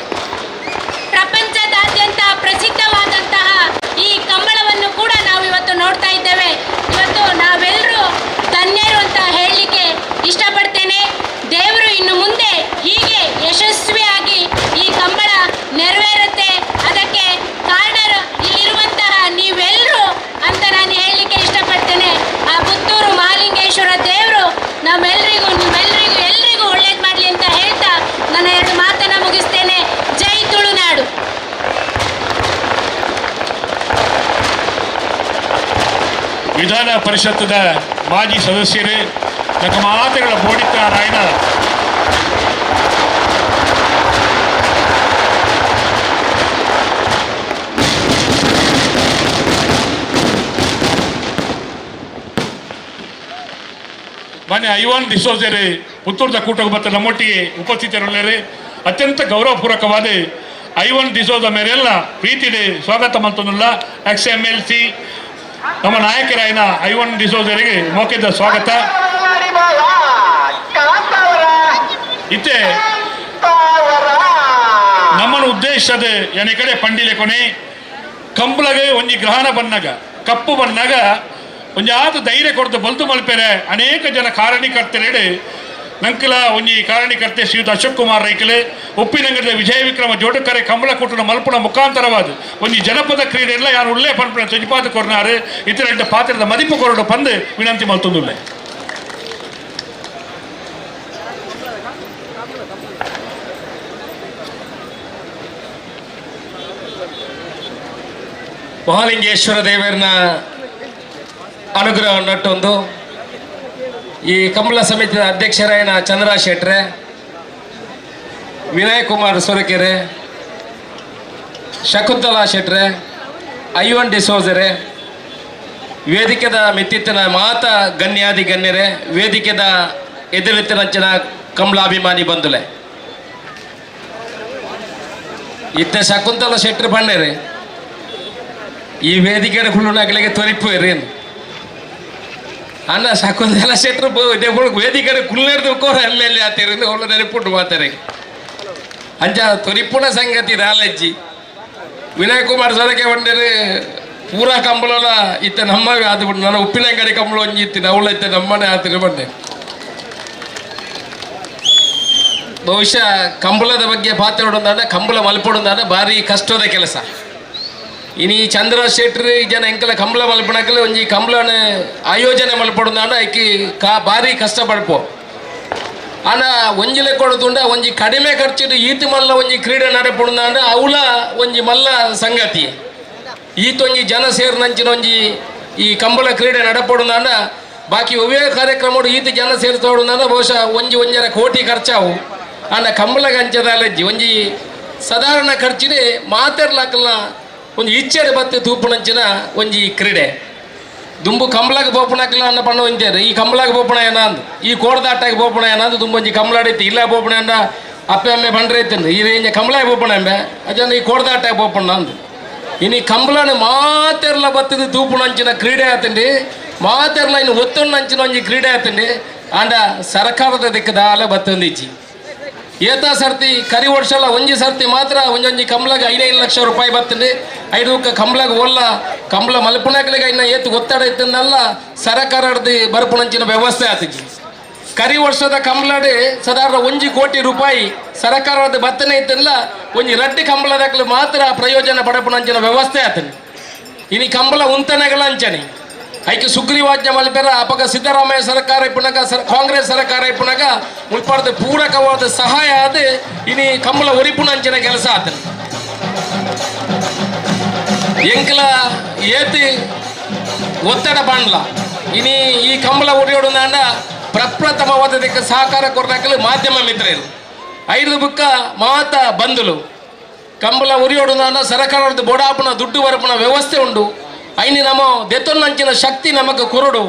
ಪ್ರಪಂಚದಾದ್ಯಂತ ಪ್ರಸಿದ್ಧವಾದಂತಹ ಈ ಕಂಬಳವನ್ನು ಕೂಡ ನಾವು ಇವತ್ತು ನೋಡ್ತಾ ಇದ್ದೇವೆ. ಇವತ್ತು ನಾವೆಲ್ಲರೂ ಧನ್ಯರು ಅಂತ ಹೇಳಲಿಕ್ಕೆ ಇಷ್ಟಪಡ್ತೇನೆ. ದೇವರು ಇನ್ನು ಮುಂದೆ ಹೀಗೆ ಯಶಸ್ವಿಯಾಗಿ ಈ ಕಂಬಳ ನೆರವೇರುತ್ತೆ, ಅದಕ್ಕೆ ಕಾರಣರು ಇಲ್ಲಿರುವಂತಹ ನೀವೆಲ್ಲರೂ ಅಂತ ನಾನು ಹೇಳಲಿಕ್ಕೆ ಇಷ್ಟಪಡ್ತೇನೆ. ಆ ಪುತ್ತೂರು ಮಹಾಲಿಂಗೇಶ್ವರ ದೇವರು ನಮ್ಮೆಲ್ಲರಿಗೂ ನಿಮ್ಮೆಲ್ಲರಿಗೂ ಎಲ್ರಿಗೂ ಒಳ್ಳೇದು ಮಾಡಲಿ ಅಂತ ಹೇಳ್ತಾ ನನ್ನ ಎರಡು ಮಾತನ್ನು ಮುಗಿಸ್ತೇನೆ. ಜೈ ತುಳುನಾಡು. ವಿಧಾನ ಪರಿಷತ್ತದ ಮಾಜಿ ಸದಸ್ಯರೇ, ನಮ್ಮ ಮಾತುಗಳ ಬೋಡಿತ್ತಾರಾಯಣ ಮಾನ್ಯ ಐವಾನ್ ಡಿಸೋಜರೇ ಪುತ್ತೂರದ ಕೂಟಕ್ಕೆ ಮತ್ತು ನಮ್ಮೊಟ್ಟಿಗೆ ಉಪಸ್ಥಿತರುಳ್ಳರೆ ಅತ್ಯಂತ ಗೌರವಪೂರ್ವಕವಾದ ಐವಾನ್ ಡಿಸೋಜ ಮೇರೆಲ್ಲ ಪ್ರೀತಿದೆ ಸ್ವಾಗತ ಮಂತನಲ್ಲ ಎಕ್ಸ್ ಎಮ್ ಎಲ್ ಸಿ ನಮ್ಮ ನಾಯಕರಾಯನ ಐವನ್ ಡಿಸೋಜರಿಗೆ ಮೌಖಿಕ ಸ್ವಾಗತ. ಇತ್ತೆ ನಮ್ಮನ ಉದ್ದೇಶದ ಎನೆ ಕಡೆ ಪಂಡಿಲೆ ಕೊನೆ ಕಂಬಳಗೆ ಒಂಜಿ ಗ್ರಹಣ ಬನ್ನಾಗ ಕಪ್ಪು ಬನ್ನಾಗ ಒಂಜಿ ಆತ ಧೈರ್ಯ ಕೊಡ್ದು ಬಲ್ತು ಮಲ್ಪೆರೆ ಅನೇಕ ಜನ ಕಾರಣೀಕರ್ತರೇಡು ನಂಕಲ ಒಂಜಿ ಕಾರಣೀಕರ್ತೆ ಶ್ರೀಯುತ ಅಶೋಕ್ ಕುಮಾರ್ ರೈಕಲೆ ಉಪ್ಪಿನಂಗಡಿದ ವಿಜಯ ವಿಕ್ರಮ ಜೋಡುಕರೆ ಕಂಬಳ ಕೂಟದ ಮಲ್ಪುನ ಮುಖಾಂತರವಾದ ಒಂಜಿ ಜನಪದ ಕ್ರೀಡೆ ಎಲ್ಲ ಯಾರು ಉಳ್ಳೇ ಪನ್ಪುನ ತುಜಿಪಾದ ಕೊರ್ನಾರು ಇತರ ಪಾತ್ರದ ಮದಿಪು ಕೊರಡು ಪಂದು ವಿನಂತಿ ಮಲ್ತೊಂದುಲ್ಲೆ. ಮಹಾಲಿಂಗೇಶ್ವರ ದೇವರನ್ನ ಅನುಗ್ರಹ ನಟ್ಟೊಂದು ಈ ಕಂಬಳ ಸಮಿತಿಯ ಅಧ್ಯಕ್ಷರಾಯನ ಚಂದ್ರ ಶೆಟ್ರೆ, ವಿನಯ್ ಕುಮಾರ್ ಸೊರಕೆರೆ, ಶಕುಂತಲಾ ಶೆಟ್ರೆ, ಐವನ್ ಡಿಸೋಜರೆ, ವೇದಿಕೆದ ಮಿತ್ತಿತ್ತಿನ ಮಾತ ಗಣ್ಯಾದಿ ಗಣ್ಯರೇ, ವೇದಿಕೆದ ಎದುರಿತ್ತಿನಂಚಿನ ಕಂಬಳಾಭಿಮಾನಿ ಬಂಧುಲೆ, ಇತ್ತ ಶಕುಂತಲಾ ಶೆಟ್ರೆ ಬಣ್ಣರೆ ಈ ವೇದಿಕೆ ಕುಳ್ಳುನಾಗಲಿಗೆ ತೊರಿಪು ಏನು ಅಣ್ಣ ಶಕುಂತಲಾ ಶೆಟ್ರು ವೇದಿಕೆ ಕುಲ್ಲೇರ್ದು ಕೋರ ಎಮ್ ಎಲ್ ಎ ಆತೀರಿ ಒಳ್ಳೆ ನೆನಪುಂಟು ಮಾತಾರೆ ಅಂಚ ತೊರಿಪುಣ ಸಂಗತಿ ದಾಲಜ್ಜಿ ವಿನಯ್ ಕುಮಾರ್ ಸೊರಕೆ ಬಂದರೆ ಪೂರಾ ಕಂಬಳಲ ಇತ್ತ ನಮ್ಮವೇ ಆತು ಬಿಟ್ಟು ನನ್ನ ಉಪ್ಪಿನಂಗಡಿ ಕಂಬಳ ಒಂಜಿ ಇತ್ತಿನ ಅವಳ ಇತ್ತ ನಮ್ಮನೆ ಆತಿರು ಬಂಡೆ. ಬಹುಶಃ ಕಂಬಳದ ಬಗ್ಗೆ ಪಾತ್ರ ಕಂಬಳ ಮಲ್ಪೊಡುಂದಾಂಡ ಭಾರಿ ಕಷ್ಟದ ಕೆಲಸ. ಇನಿ ಚಂದ್ರ ಶೆಟ್ರಿ ಜನ ಎಂಕಲ ಕಂಬಳ ಮಲ್ಪಣಕಲ ಒಂಜಿ ಕಂಬಳನ ಆಯೋಜನೆ ಮಲ್ಪೊಡುಂದಾಂಡ ಐಕಿ ಕಾ ಭಾರಿ ಕಷ್ಟ ಪಡ್ಪೋ. ಆಂಡ ಒಂಜಿಲೆ ಕೊಡುದುಂಡ ಒಂಜಿ ಕಡಿಮೆ ಖರ್ಚಿಡು ಈತ್ ಮಲ್ಲ ಒಂಜಿ ಕ್ರೀಡೆ ನಡಪೊಡುಂದಾಂಡ ಅವಳ ಒಂಜಿ ಮಲ್ಲ ಸಂಗತಿ. ಈತೊಂಜಿ ಜನ ಸೇರಿನಂಚಿನ ಒಂಜಿ ಈ ಕಂಬಳ ಕ್ರೀಡೆ ನಡಪೊಡುಂದಾಂಡ ಬಾಕಿ ಒವ್ವೇ ಕಾರ್ಯಕ್ರಮ ಈತ ಜನ ಸೇರ್ತೋಡುಂದಾಂಡ ಬಹುಶಃ ಒಂಜಿ ಒಂಜರ ಕೋಟಿ ಖರ್ಚಾವು. ಆಂಡ ಕಂಬಳ ಗಂಚದ ಅಲ್ಲಜ್ಜಿ ಒಂಜಿ ಸಾಧಾರಣ ಖರ್ಚಿಡೆ ಮಾತೆರ್ಲಾಕಲ್ನ ಒಂಜಿ ಇಚ್ಚೆಡೆ ಬತ್ತೆ ತೂಪುನಂಚಿನ ಒಂಜಿ ಕ್ರೀಡೆ. ದುಂಬು ಕಂಬಳಗೆ ಬೋಪಣಕ್ಲ ಅನ್ನ ಪಣ್ಣ ಒಂಜಾರು ಈ ಕಂಬಳಗೆ ಬೋಪಣ ಏನ ಅಂದು ಈ ಕೋಡ್ದಾಟಾಗಿ ಬೋಪಣ ಏನ ಅಂದು ದುಂಬು ಒಂಜಿ ಕಂಬಳಾಡೈತಿ ಇಲ್ಲ ಬೋಪಣ ಅಂದ ಅಪ್ಪೆ ಅಮ್ಮೆ ಬಂಡ್ರೆ ಐತಂದು ಈ ರೇಂಜ ಕಂಬಳಾಗಿ ಬೋಪಣ ಅಂಬೆ ಅಜನ ಈ ಕೋಡ್ದಾಟಾಗಿ ಬೋಪಣ್ಣ ಅಂದು. ಇನ್ನು ಕಂಬಳನ ಮಾತೆರ್ಲ ಬತ್ತದ ತೂಪುನಂಚಿನ ಕ್ರೀಡೆ ಆತಂಡಿ ಮಾತೆರ್ಲ ಇನ್ನು ಒತ್ತೊಂಡು ಒಂಜಿ ಕ್ರೀಡೆ ಆತಂಡಿ ಆಂಡ ಸರ್ಕಾರದ ದಿಕ್ಕದಾಲ ಬತ್ತೊಂದಿಚ್ಚಿ ಏತ ಸರ್ತಿ ಕರಿ ವರ್ಷಲ ಒಂಜಿ ಸರ್ತಿ ಮಾತ್ರ ಒಂಜೊಂಜಿ ಕಂಬಳಗೆ 5 ಲಕ್ಷ ರೂಪಾಯಿ ಬರ್ತದೆ. ಐದು ಕಂಬಳಗೆ ಒಲ್ಲ ಕಂಬಳ ಮಲ್ಪುಣಕ್ಲಿಗೆ ಇನ್ನ ಏತು ಒತ್ತಡ ಇತ್ತಂದಲ್ಲ ಸರಕಾರದ ಬರಪುಣಂಚಿನ ವ್ಯವಸ್ಥೆ ಆತಿಜಿ. ಕರಿ ವರ್ಷದ ಕಂಬಳಡೆ ಸಾಧಾರಣ 1 ಕೋಟಿ ರೂಪಾಯಿ ಸರಕಾರದ ಬತ್ತನೆ ಇತ್ತಲ್ಲ ಒಂಜಿ ರಡ್ಡಿ ಕಂಬಳದಾಗಲು ಮಾತ್ರ ಪ್ರಯೋಜನ ಪಡಪುಣಂಚಿನ ವ್ಯವಸ್ಥೆ ಆತನೆ. ಇನಿ ಕಂಬಳ ಉಂತನೆಗಳ ಅಂಚನೆ ಐಕೆ ಸುಗ್ರೀವಾಜ್ಞೆ ಮಲ್ಪೆರ ಅಪಗ ಸಿದ್ದರಾಮಯ್ಯ ಸರ್ಕಾರ ಇಪ್ಪುನಗ ಕಾಂಗ್ರೆಸ್ ಸರ್ಕಾರ ಇಪ್ಪುನಗ ಮುಲ್ಪಾರ್ದ ಪೂರಕವಾದ ಸಹಾಯ ಆದ ಇನಿ ಕಂಬಳ ಒರಿಪುನಂಚಿನ ಕೆಲಸ ಆತನ ಎಂಕಲ ಏತಿ ಒತ್ತಡ ಬಾಂಡ್ಲ ಇನಿ ಈ ಕಂಬಳ ಒರಿಯೋಡು ಪ್ರಪ್ರಥಮವಾದ ಸಹಕಾರ ಕೊರ್ನಾಕಲು ಮಾಧ್ಯಮ ಮಿತ್ರರು ಐದು ಬುಕ್ಕ ಮಾತ ಬಂಧುಲು ಕಂಬಳ ಉರಿಯೋಡು ಸರಕಾರದ ಬೋಡಾಪುನ ದುಡ್ಡು ಬರಪುನ ವ್ಯವಸ್ಥೆ ಉಂಡು ಐನಿ ನಮ್ಮ ದೆತ್ತೊನ್ನಂಚಿನ ಶಕ್ತಿ ನಮಗೆ ಕೊರಡು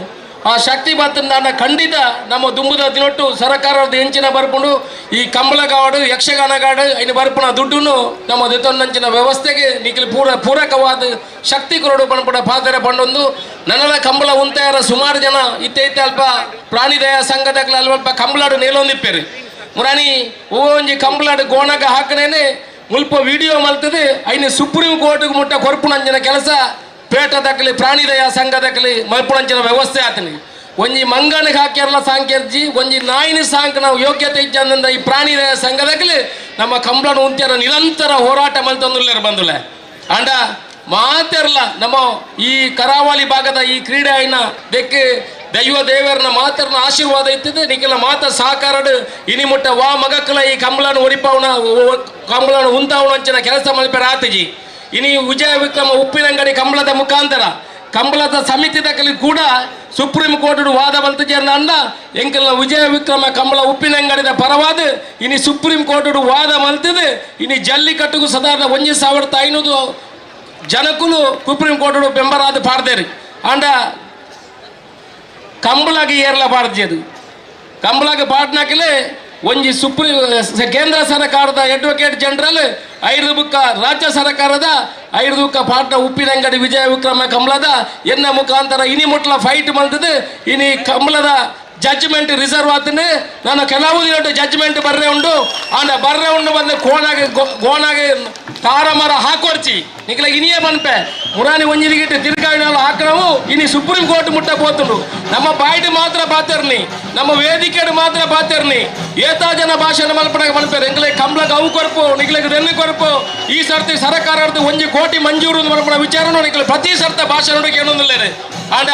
ಆ ಶಕ್ತಿ ಬಾತಂದಾನ ಖಂಡಿತ ನಮ್ಮ ದುಂಬುದ ದಿನೊಟ್ಟು ಸರಕಾರದ ಹೆಂಚಿನ ಬರ್ಪುಂಡು ಈ ಕಂಬಳಗಾಡು ಯಕ್ಷಗಾನಗಾಡು ಐನು ಬರ್ಪುನ ದುಡ್ಡುನು ನಮ್ಮ ದೆತ್ತೊನ್ನಂಚಿನ ವ್ಯವಸ್ಥೆಗೆ ನಿಖಿಲ್ ಪೂರಕವಾದ ಶಕ್ತಿ ಕೊರಡು ಪಣಪುಡ ಪಾದರೆ ಪಂಡೊಂದು ನನ್ನಲ ಕಂಬಳ ಉಂತಾರ ಸುಮಾರು ಜನ ಇತ್ತೆ ಇತ್ತೆ ಅಲ್ಪ ಪ್ರಾಣಿದಯ ಸಂಘದ ಅಲ್ಪ ಕಂಬಳಾಡು ನೇಲೊಂದಿಪ್ಪೇರು ಮುರಾಣಿ ಓಂಜಿ ಕಂಬಳಾಡು ಗೋಣಗ ಹಾಕನೇನೆ ಮುಲ್ಪ ವಿಡಿಯೋ ಮಲ್ತದೆ ಐನು ಸುಪ್ರೀಂ ಕೋರ್ಟ್ಗೆ ಮುಟ್ಟ ಕೊರ್ಪುನಂಚಿನ ಕೆಲಸ ಪೇಟ ದಕ್ಕಲಿ ಪ್ರಾಣಿದಯ ಸಂಘ ದಕ್ಕಲಿ ಮಲ್ಪುನಂಚಿನ ವ್ಯವಸ್ಥೆ ಆತನಿ ಒಂಜಿ ಮಂಗನಿಗೆ ಹಾಕ್ಯಾರಲ್ಲ ಸಾಂಕೇರ್ಜಿ ಒಂಜಿ ನಾಯಿನ ಸಾಂಕ್ ನಾವು ಯೋಗ್ಯತೆ ಇಜ್ಜಂದ ಈ ಪ್ರಾಣಿದಯ ಸಂಘ ದಕ್ಕಲಿ ನಮ್ಮ ಕಂಬಳನ ಉಂತ್ಯಾರ ನಿರಂತರ ಹೋರಾಟ ಮಲ್ತಂದುಲ್ಲೇರು ಬಂದುಲೆ ಅಂಡ ಮಾತೆರ್ಲ ನಮ್ಮ ಈ ಕರಾವಳಿ ಭಾಗದ ಈ ಕ್ರೀಡೆ ಐನ ದೆಕ್ಕೆ ದೈವ ದೇವರನ ಮಾತರನ ಆಶೀರ್ವಾದ ಇತ್ತಿದೆ ನಿಖಿಲ ಮಾತ ಸಹಕಾರಡು ಇನಿ ಮುಟ್ಟ ವಾ ಮಗಕ್ಕಲ ಈ ಕಂಬಳನ ಒರಿಪವನ ಕಂಬಳನ ಉಂತಾವಣ ಅಂಚಿನ ಕೆಲಸ ಮಲ್ಪೆರ ಆತಜಿ ಇನಿ ವಿಜಯ ವಿಕ್ರಮ ಉಪ್ಪಿನಂಗಡಿ ಕಂಬಳದ ಮುಖಾಂತರ ಕಂಬಳದ ಸಮಿತಿ ದಕ್ಕಲಿ ಕೂಡ ಸುಪ್ರೀಂ ಕೋರ್ಟ್ ವಾದ ಬಲ್ತಜೇರ್ನ ಅಂದ ಎಂಕಲ್ನ ವಿಜಯ ವಿಕ್ರಮ ಕಂಬಳ ಉಪ್ಪಿನಂಗಡಿದ ಪರವಾದ ಇನಿ ಸುಪ್ರೀಂ ಕೋರ್ಟ್ ವಾದ ಮಲ್ತಿದೆ ಇನಿ ಜಲ್ಲಿಕಟ್ಟುಗೂ ಸದಾದ 1500 ಜನಕ್ಕೂ ಸುಪ್ರೀಂ ಕೋರ್ಟ್ ಮೆಂಬರ್ ಆದ ಪಾಡ್ದೇರಿ ಅಂಡ ಕಂಬಳಗೆ ಏರ್ಲ ಪಾಡ್ಜದು ಕಂಬಳಗೆ ಪಾಡ್ನಾಕಲೇ ಒಂಜಿ ಸುಪ್ರೀಂ ಕೇಂದ್ರ ಸರ್ಕಾರದ ಅಡ್ವೊಕೇಟ್ ಜನರಲ್ ಐದು ಬುಕ್ಕ ರಾಜ್ಯ ಸರ್ಕಾರದ ಐದು ಬುಕ್ಕ ಪಾಟ್ನ ಉಪ್ಪಿನಂಗಡಿ ವಿಜಯ ವಿಕ್ರಮ ಕಂಬಳದ ಎನ್ನ ಮುಖಾಂತರ ಇನಿ ಮುಟ್ಲ ಫೈಟ್ ಮಲ್ತದೆ ಇನಿ ಕಂಬಳದ ಜಡ್ಜ್ಮೆಂಟ್ ರಿಸರ್ವ್ ಆತನೆ ನಾನು ಕೆಲವು ದಿನ ಜಡ್ಜ್ಮೆಂಟ್ ಬರ್ರೆ ಉಂಡು ಆಂಡ ಬರ್ರೆ ಉಂಡು ಬಂದು ಕೋಣಾಗೆ ಗೋಣಾಗೆ ತಾರಮರ ಹಾಕೋರ್ಚಿ ನಿಖಲ ಇನಿಯೇ ಬನ್ಪೆ ಮುರಾನಿ ಒಂಜಿದಿಗಿಟ್ಟು ತಿರ್ಗಾಯಿನಾಲು ಹಾಕವು ಇನಿ ಸುಪ್ರೀಂ ಕೋರ್ಟ್ ಮುಟ್ಟ ಪೋತುಂಡು ನಮ್ಮ ಬಾಯ್ಡ್ ಮಾತ್ರ ಬಾತರ್ನಿ ನಮ್ಮ ವೇದಿಕೆಡು ಮಾತ್ರ ಬಾತರ್ನಿ ಏತಾ ಜನ ಭಾಷಣ ಮಲ್ಪನಾಗ ಮಲ್ಪೇರು ಎಂಗ್ಲೆ ಕಂಬ್ಲಗ ಅವು ಕೊರಪು ನಿಖಲಿಗೆ ದೆನ್ನಿ ಕೊರಪು ಈ ಸರ್ತಿ ಸರ್ಕಾರದ 1 ಕೋಟಿ ಮಂಜೂರು ಮಲ್ಪನ ವಿಚಾರನು ನಿಖಲ ಪ್ರತಿ ಸರ್ತ ಭಾಷಣ ಏನೊಂದಿಲ್ಲೇನೆ ಆಂಡ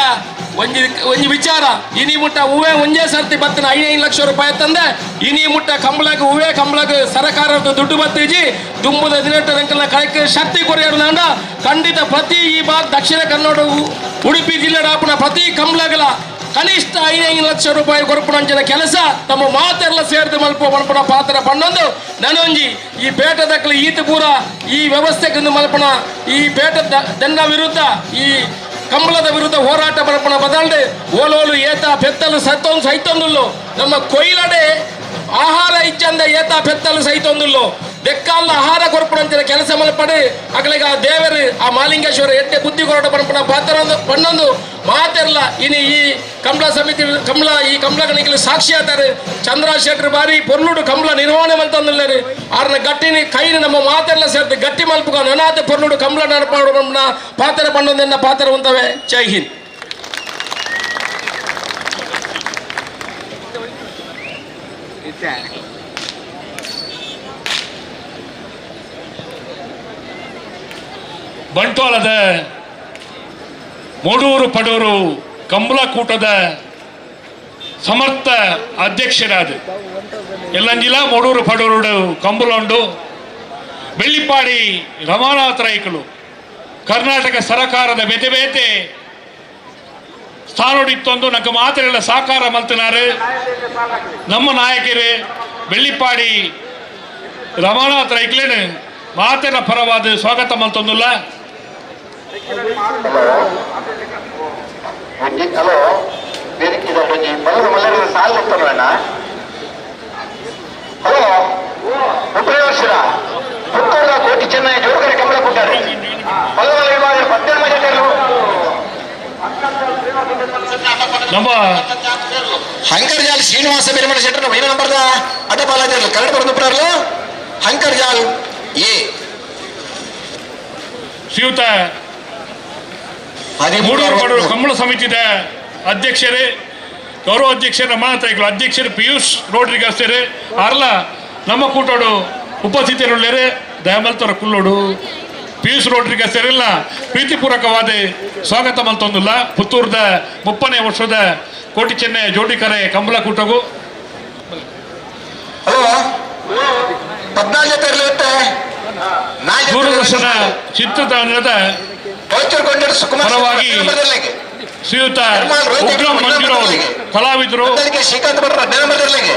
ಒಂಜಿ ಒಂಜಿ ವಿಚಾರ ಇನಿ ಮುಟ್ಟ ಹೂವೇ ಒಂಜೇ ಸರ್ತಿ ಬತ್ತಿನ 5 ಲಕ್ಷ ರೂಪಾಯಿ ತಂದೆ ಇನಿ ಮುಟ್ಟ ಕಂಬಳಕ್ಕೆ ಹೂವೇ ಕಂಬಳಕ್ಕೆ ಸರ್ಕಾರದ ದುಡ್ಡು ಬತ್ತೀಜಿ ದುಂಬುದ 18 ಅಂಕಲ್ನ ಕಳಕ್ಕೆ ಶಕ್ತಿ ಕೊರಿಯರ್ನಾಂಡ ಖಂಡಿತ ಪ್ರತಿ ಈ ಭಾಗ ದಕ್ಷಿಣ ಕನ್ನಡ ಉಡುಪಿ ಜಿಲ್ಲೆ ಡಾಪುನ ಪ್ರತಿ ಕಂಬಳಗಲ ಕನಿಷ್ಠ 5 ಲಕ್ಷ ರೂಪಾಯಿ ಕೊರಪುನಂಚಿನ ಕೆಲಸ ತಮ್ಮ ಮಾತೆಲ್ಲ ಸೇರಿದ ಮಲ್ಪ ಮಲ್ಪನ ಪಾತ್ರ ಪಣ್ಣೊಂದು ನನೊಂಜಿ ಈ ಪೇಟದಕ್ಕಲು ಈತ ಪೂರ ಈ ವ್ಯವಸ್ಥೆಗೆ ಮಲ್ಪನ ಈ ಪೇಟ ದನ್ನ ವಿರುದ್ಧ ಈ ಕಂಬಳದ ವಿರುದ್ಧ ಹೋರಾಟ ಮಲ್ಪನ ಬದಲ್ಡೆ ಓಲೋಲು ಏತ ಪೆತ್ತಲು ಸತ್ತೊಂದು ಸೈತೊಂದುಲ್ಲು ನಮ್ಮ ಕೊಯ್ಲಡೆ ಆಹಾರ ಇಚ್ಚಂದ ಏತ ಪೆತ್ತಲು ಸೈತೊಂದುಲ್ಲು ದೆಕ್ಕಾಲ ಆಹಾರ ಕೊರಪುನಂಚಿನ ಕೆಲಸ ಮಲ್ಪಡೆ ಅಗಲಿಗ ಆ ದೇವರು ಆ ಮಾಲಿಂಗೇಶ್ವರ ಎಟ್ಟೆ ಬುದ್ಧಿ ಕೊರಟ ಪಣಪನ ಪಾತ್ರ ಪಣ್ಣೊಂದು ಮಾತೆರ್ಲ ಇನಿ ಈ ಕಂಬಳ ಸಮಿತಿ ಕಂಬಳ ಈ ಕಂಬಳಗಣಿಗೆ ಸಾಕ್ಷಿ ಆತಾರೆ ಚಂದ್ರ ಶೆಟ್ಟರ್ ಬಾರಿ ಪೊರ್ಲುಡು ಕಂಬಳ ನಿರ್ವಹಣೆ ಮಲ್ತಂದುಲ್ಲೇರು ಆರ್ನ ಗಟ್ಟಿನಿ ಕೈನ ನಮ್ಮ ಮಾತೆಲ್ಲ ಸೇರ್ತು ಗಟ್ಟಿ ಮಲ್ಪುಗ ನನಾತ ಪೊರ್ಲುಡು ಕಂಬಳ ನಡಪಾಡು ಪಾತ್ರ ಪಣ್ಣೊಂದೆನ್ನ ಪಾತ್ರ ಉಂತವೆ. ಜೈ ಹಿಂದ್. ಬಂಟ್ವಾಳದ ಮೂಡೂರು ಪಡೂರು ಕಂಬಳಕೂಟದ ಸಮರ್ಥ ಅಧ್ಯಕ್ಷರಾದ ಎಲ್ಲಂಜಿಲ ಮೂಡೂರು ಪಡೂರು ಕಂಬಳೊಂಡು ಬೆಳ್ಳಿಪಾಡಿ ರಮಾನಾಥ ರೈಕಲು ಕರ್ನಾಟಕ ಸರ್ಕಾರದ ಬೇತೆ ಬೇತೆ ಸ್ಥಾನೋಡಿತ್ತೊಂದು ನಕ್ಕ ಮಾತ್ರೆಲ್ಲ ಸಾಕಾರ ಮಲ್ತಿನಾರು ನಮ್ಮ ನಾಯಕರು ಬೆಳ್ಳಿಪಾಡಿ ರಮಾನಾಥ ರೈಕ್ಲೇನು ಮಾತಿನ ಪರವಾದ ಸ್ವಾಗತ ಮಲ್ತೊಂದುಲ್ಲ. ಹಲೋ ಹಲೋ ಉಪಯೋಗಿಸಿರ ಪುತ್ತೂರ ಕೋಟಿ ಚೆನ್ನೈ ಜೋಗರೆ ಕಮಲ ಕೊಟ್ಟಾರೆ ನಮ್ಮ ಹಂಕರ್ಜಾಲ್ ಶ್ರೀನಿವಾಸ ಬೆರಮಣ ಶೆಟ್ಟರ್ ಮೈನ ನಂಬರ್ದ ಅಡ್ಡಪಾಲಾಚಾರ್ಯ ಕನ್ನಡ ಬರೆದು ಹಂಕರ್ಜಾಲ್ ಎ ಶ್ರೀಯುತ ಮೂಡೂರು ಕಂಬಳ ಸಮಿತಿಯ ಅಧ್ಯಕ್ಷರೇ ಗೌರವ ಅಧ್ಯಕ್ಷರ ರಮಾನಾಥ ಅಧ್ಯಕ್ಷರು ಪಿಯೂಷ್ ರೋಡ್ರಿಗಸ್ಸರೇ ಅರ್ಲ ನಮ್ಮ ಕೂಟೋಡು ಉಪಸ್ಥಿತರುಳ್ಳೇರೆ ದಯಮಲ್ತರ ಕುಲ್ಲೋಡು. ಪಿಯೂಷ್ ರೋಡ್ರಿಗಸ್ ಎಲ್ಲ ಪ್ರೀತಿಪೂರ್ವಕವಾದ ಸ್ವಾಗತ ಮಲ್ತೊಂದುಲ್ಲ ಪುತ್ತೂರ್ದ 30ನೇ ವರ್ಷದ ಕೋಟಿ ಚೆನ್ನೈ ಜೋಡಿಕರೆ ಕಂಬಳಕೂಟಗೂ. ದೂರದರ್ಶನ ಚಿತ್ರತಂಡದ ಪರವಾಗಿ ಶ್ರೀಯುತ ಉಗ್ರಂ ಮಂಜೂರವರು ಕಲಾವಿದರು. ಶ್ರೀಕಾಂತ್ ಭಟ್ರು 15 ನಂಬರ್ದರ್ಲೆಗೆ,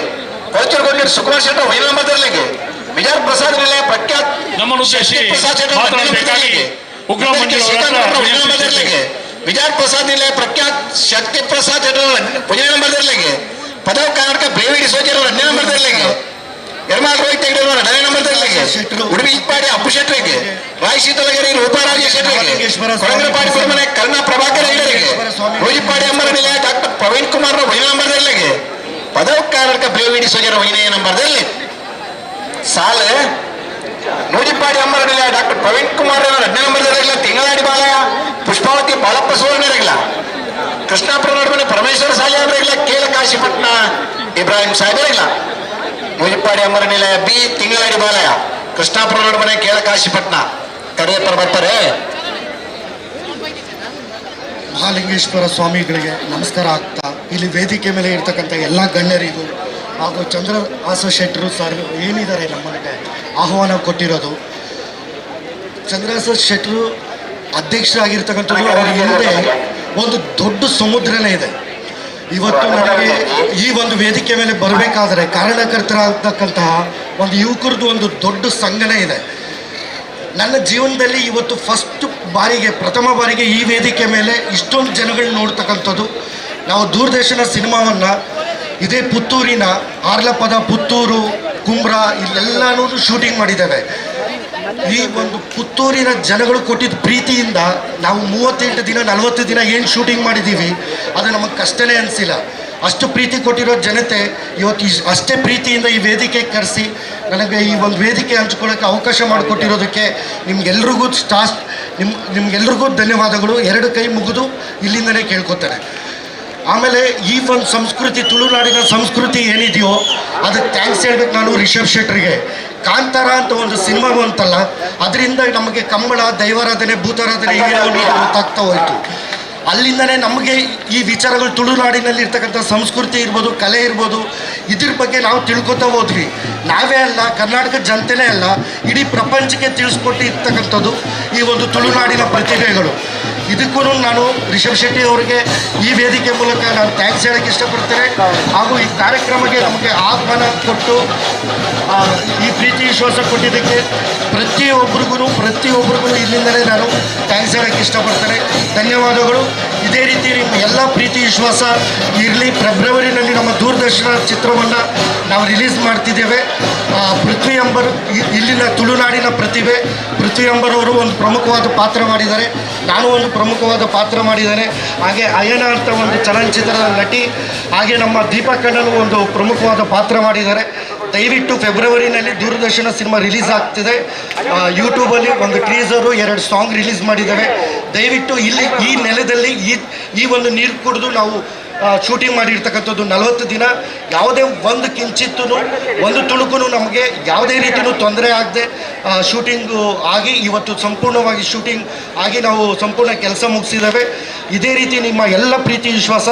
ಸುಕುಮಾರ್ ಶೆಟ್ಟರ್ 5 ನಂಬರ್ದರ್ಲೆಗೆ, ವಿಜಯ ಪ್ರಸಾದ್ ನಿಲಯ ಪ್ರಖ್ಯಾತ್ ನಮ್ಮನ್ನು ಉದ್ದೇಶಿಸಿ ಮಾತನಾಡಬೇಕಾಗಿ ಉಗ್ರಂ ಮಂಜೂರವರ ವಿಜಯ ಪ್ರಸಾದ್ ನಿಲಯ ಪ್ರಖ್ಯಾತ್ ಶಕ್ತಿ ಪ್ರಸಾದ್ 5 ನಂಬರ್ದರ್ಲೆಗೆ, ಪದವ್ ಕರ್ನಾಟಕ ಬೇವಿಡಿ ಸೋಜರ್ 15 ನಂಬರ್ದರ್ಲೆಗೆ, ಯರ್ಮಾಲ್ ರೋಹಿತ್ ಹೆಗ್ಡೆ 15 ನಂಬರ್ದರ್ಲೆಗೆ, ಉಡುಪಿ ಇಪ್ಪಾಡಿ ಅಪ್ಪು ಶೆಟ್ಟರಿಗೆ, ರಾಯ್ ಶೀತಲಗಿರಿ ರೂಪಾರಾಜ ಶೆಟ್ಟರಿಗೆ, ಕೊಳಂಗರಪಾಡಿ ಕುರುಮನೆ ಕರ್ಣ ಪ್ರಭಾಕರ್ ಹೆಗಡೆಗೆ, ರೋಜಿಪಾಡಿ ಅಮ್ಮರ ನಿಲಯ ಡಾಕ್ಟರ್ ಪ್ರವೀಣ್ ಕುಮಾರ್ 5 ನಂಬರ್ದರ್ಲೆಗೆ, ಪದವ್ ಕರ್ನಾಟಕ ಬೇವಿಡಿ ಸೋಜರ್ 5 ನಂಬರ್ದಲ್ಲಿ ಸಾಲ ನೂಜಿಪಾಡಿ ಅಮ್ಮರ ನಿಲಯ ಡಾಕ್ಟರ್ ಪ್ರವೀಣ್ ಕುಮಾರ್ 15 ನಂಬರ್ದರ್ಲೆಗೆ, ತಿಂಗಳಾಡಿ ಬಾಲಯ್ಯ ಪುಷ್ಪಾವತಿ ಬಾಳಪ್ಪ ಸುವರ್ಣರಿಲ್ಲ, ಕೃಷ್ಣಾಪುರ ನಡುವೆ ಪರಮೇಶ್ವರ ಸಾಲಿಯಾನರಿಲ್ಲ, ಕೇಲ ಕಾಶಿಪಟ್ನ ಇಬ್ರಾಹಿಂ ಸಾಹೇಬರಿಲ್ಲ, ಮುಜಿಪ್ಪಾಡಿ ಅಮ್ಮರ ನಿಲಯ ಬಿ ತಿಂಗಳಾಡಿ ಬಾಲಯ್ಯ ಕೃಷ್ಣಾಪುರ ನಡುವನೆ ಕೇಳಕಾಶಿಪಟ್ನ ಕರಿಯಪ್ಪರು ಬರ್ತಾರೆ. ಮಹಾಲಿಂಗೇಶ್ವರ ಸ್ವಾಮಿಗಳಿಗೆ ನಮಸ್ಕಾರ ಆಗ್ತಾ ಇಲ್ಲಿ ವೇದಿಕೆ ಮೇಲೆ ಇರ್ತಕ್ಕಂಥ ಎಲ್ಲ ಗಣ್ಯರಿಗೂ ಹಾಗೂ ಚಂದ್ರ ಆಸ ಶೆಟ್ಟರು ಸರ್ ಏನಿದ್ದಾರೆ ನಮ್ಮನಿಗೆ ಆಹ್ವಾನ ಕೊಟ್ಟಿರೋದು. ಚಂದ್ರಹಾಸ ಶೆಟ್ಟರು ಅಧ್ಯಕ್ಷರಾಗಿರ್ತಕ್ಕಂಥದ್ದು ಅವರ ಹಿಂದೆ ಒಂದು ದೊಡ್ಡ ಸಮುದ್ರನೇ ಇದೆ. ಇವತ್ತು ನನಗೆ ಈ ಒಂದು ವೇದಿಕೆ ಮೇಲೆ ಬರಬೇಕಾದರೆ ಕಾರಣಕರ್ತರಾಗ್ತಕ್ಕಂತಹ ಒಂದು ಯುವಕರದ್ದು ಒಂದು ದೊಡ್ಡ ಸಂಘನೇ ಇದೆ. ನನ್ನ ಜೀವನದಲ್ಲಿ ಇವತ್ತು ಫಸ್ಟ್ ಬಾರಿಗೆ, ಪ್ರಥಮ ಬಾರಿಗೆ ಈ ವೇದಿಕೆ ಮೇಲೆ ಇಷ್ಟೊಂದು ಜನಗಳನ್ನ ನೋಡ್ತಕ್ಕಂಥದ್ದು. ನಾವು ದೂರದರ್ಶನ ಸಿನಿಮಾವನ್ನು ಇದೇ ಪುತ್ತೂರಿನ ಆರ್ಲಪದ, ಪುತ್ತೂರು, ಕುಂಬ್ರ ಇಲ್ಲೆಲ್ಲನೂ ಶೂಟಿಂಗ್ ಮಾಡಿದ್ದೇವೆ. ಈ ಒಂದು ಪುತ್ತೂರಿನ ಜನಗಳು ಕೊಟ್ಟಿದ್ದ ಪ್ರೀತಿಯಿಂದ ನಾವು 38 ದಿನ 40 ದಿನ ಏನು ಶೂಟಿಂಗ್ ಮಾಡಿದ್ದೀವಿ ಅದು ನಮಗೆ ಕಷ್ಟನೇ ಅನಿಸಿಲ್ಲ. ಅಷ್ಟು ಪ್ರೀತಿ ಕೊಟ್ಟಿರೋ ಜನತೆ ಇವತ್ತು ಅಷ್ಟೇ ಪ್ರೀತಿಯಿಂದ ಈ ವೇದಿಕೆ ಕರೆಸಿ ನನಗೆ ಈ ಒಂದು ವೇದಿಕೆ ಹಂಚ್ಕೊಳ್ಳೋಕ್ಕೆ ಅವಕಾಶ ಮಾಡಿಕೊಟ್ಟಿರೋದಕ್ಕೆ ನಿಮಗೆಲ್ರಿಗೂ ನಿಮಗೆಲ್ರಿಗೂ ಧನ್ಯವಾದಗಳು. ಎರಡು ಕೈ ಮುಗಿದು ಇಲ್ಲಿಂದಲೇ ಕೇಳ್ಕೊತಾರೆ. ಆಮೇಲೆ ಈ ಒಂದು ಸಂಸ್ಕೃತಿ, ತುಳುನಾಡಿನ ಸಂಸ್ಕೃತಿ ಏನಿದೆಯೋ ಅದಕ್ಕೆ thanks ಹೇಳ್ಬೇಕು ನಾನು ರಿಷಬ್ ಶೆಟ್ಟರಿಗೆ. ಕಾಂತಾರ ಅಂತ ಒಂದು ಸಿನಿಮಾ ಬಂತಲ್ಲ, ಅದರಿಂದ ನಮಗೆ ಕಂಬಳ, ದೈವಾರಾಧನೆ, ಭೂತಾರಾಧನೆ ಏನೋ ಅನ್ನೋದು ಗೊತ್ತಾಗ್ತಾ ಹೋಯಿತು. ಅಲ್ಲಿಂದಲೇ ನಮಗೆ ಈ ವಿಚಾರಗಳು, ತುಳುನಾಡಿನಲ್ಲಿ ಇರ್ತಕ್ಕಂಥ ಸಂಸ್ಕೃತಿ ಇರ್ಬೋದು, ಕಲೆ ಇರ್ಬೋದು, ಇದ್ರ ಬಗ್ಗೆ ನಾವು ತಿಳ್ಕೊತಾ ಹೋದ್ವಿ. ನಾವೇ ಅಲ್ಲ, ಕರ್ನಾಟಕದ ಜನತೆಯೇ ಅಲ್ಲ, ಇಡೀ ಪ್ರಪಂಚಕ್ಕೆ ತಿಳಿಸ್ಕೊಟ್ಟು ಇರ್ತಕ್ಕಂಥದ್ದು ಈ ಒಂದು ತುಳುನಾಡಿನ ಪ್ರತಿಭೆಗಳು. ಇದಕ್ಕೂ ನಾನು ರಿಷಬ್ ಶೆಟ್ಟಿ ಅವರಿಗೆ ಈ ವೇದಿಕೆ ಮೂಲಕ ನಾನು thanks ಹೇಳೋಕ್ಕೆ ಇಷ್ಟಪಡ್ತೇನೆ. ಹಾಗೂ ಈ ಕಾರ್ಯಕ್ರಮಕ್ಕೆ ನಮಗೆ ಆಹ್ವಾನ ಕೊಟ್ಟು ಈ ಪ್ರೀತಿ ವಿಶ್ವಾಸ ಕೊಟ್ಟಿದ್ದಕ್ಕೆ ಪ್ರತಿಯೊಬ್ಬರಿಗೂ ಇಲ್ಲಿಂದಲೇ ನಾನು thanks ಹೇಳೋಕ್ಕೆ ಇಷ್ಟಪಡ್ತೇನೆ. ಧನ್ಯವಾದಗಳು. ಇದೇ ರೀತಿ ನಿಮ್ಮ ಎಲ್ಲ ಪ್ರೀತಿ ವಿಶ್ವಾಸ ಇರಲಿ. ಫೆಬ್ರವರಿನಲ್ಲಿ ನಮ್ಮ ದೂರದರ್ಶನ ಚಿತ್ರವನ್ನು ನಾವು ರಿಲೀಸ್ ಮಾಡ್ತಿದ್ದೇವೆ. ಪೃಥ್ವಿ ಅಂಬರ್, ಇಲ್ಲಿನ ತುಳುನಾಡಿನ ಪ್ರತಿಭೆ ಪೃಥ್ವಿ ಅಂಬರ್ ಅವರು ಒಂದು ಪ್ರಮುಖವಾದ ಪಾತ್ರ ಮಾಡಿದ್ದಾರೆ, ನಾನು ಒಂದು ಪ್ರಮುಖವಾದ ಪಾತ್ರ ಮಾಡಿದ್ದೇನೆ. ಹಾಗೆ ಅಯನ ಅಂತ ಒಂದು ಚಲನಚಿತ್ರದ ನಟಿ, ಹಾಗೆ ನಮ್ಮ ದೀಪಾ ಕಣ್ಣನು ಒಂದು ಪ್ರಮುಖವಾದ ಪಾತ್ರ ಮಾಡಿದ್ದಾರೆ. ದಯವಿಟ್ಟು ಫೆಬ್ರವರಿನಲ್ಲಿ ದೂರದರ್ಶನ ಸಿನಿಮಾ ರಿಲೀಸ್ ಆಗ್ತಿದೆ. ಯೂಟ್ಯೂಬಲ್ಲಿ ಒಂದು ಟೀಸರು, 2 ಸಾಂಗ್ ರಿಲೀಸ್ ಮಾಡಿದ್ದೇವೆ. ದಯವಿಟ್ಟು ಇಲ್ಲಿ ಈ ನೆಲದಲ್ಲಿ ಈ ಒಂದು ನೀರು ಕುಡಿದು ನಾವು ಶೂಟಿಂಗ್ ಮಾಡಿರ್ತಕ್ಕಂಥದ್ದು 40 ದಿನ ಯಾವುದೇ ಒಂದು ಕಿಂಚಿತ್ತೂ ಒಂದು ತುಣುಕು ನಮಗೆ ಯಾವುದೇ ರೀತಿಯೂ ತೊಂದರೆ ಆಗದೆ ಶೂಟಿಂಗು ಆಗಿ ಇವತ್ತು ಸಂಪೂರ್ಣವಾಗಿ ಶೂಟಿಂಗ್ ಆಗಿ ನಾವು ಸಂಪೂರ್ಣ ಕೆಲಸ ಮುಗಿಸಿದ್ದೇವೆ. ಇದೇ ರೀತಿ ನಿಮ್ಮ ಎಲ್ಲ ಪ್ರೀತಿ ವಿಶ್ವಾಸ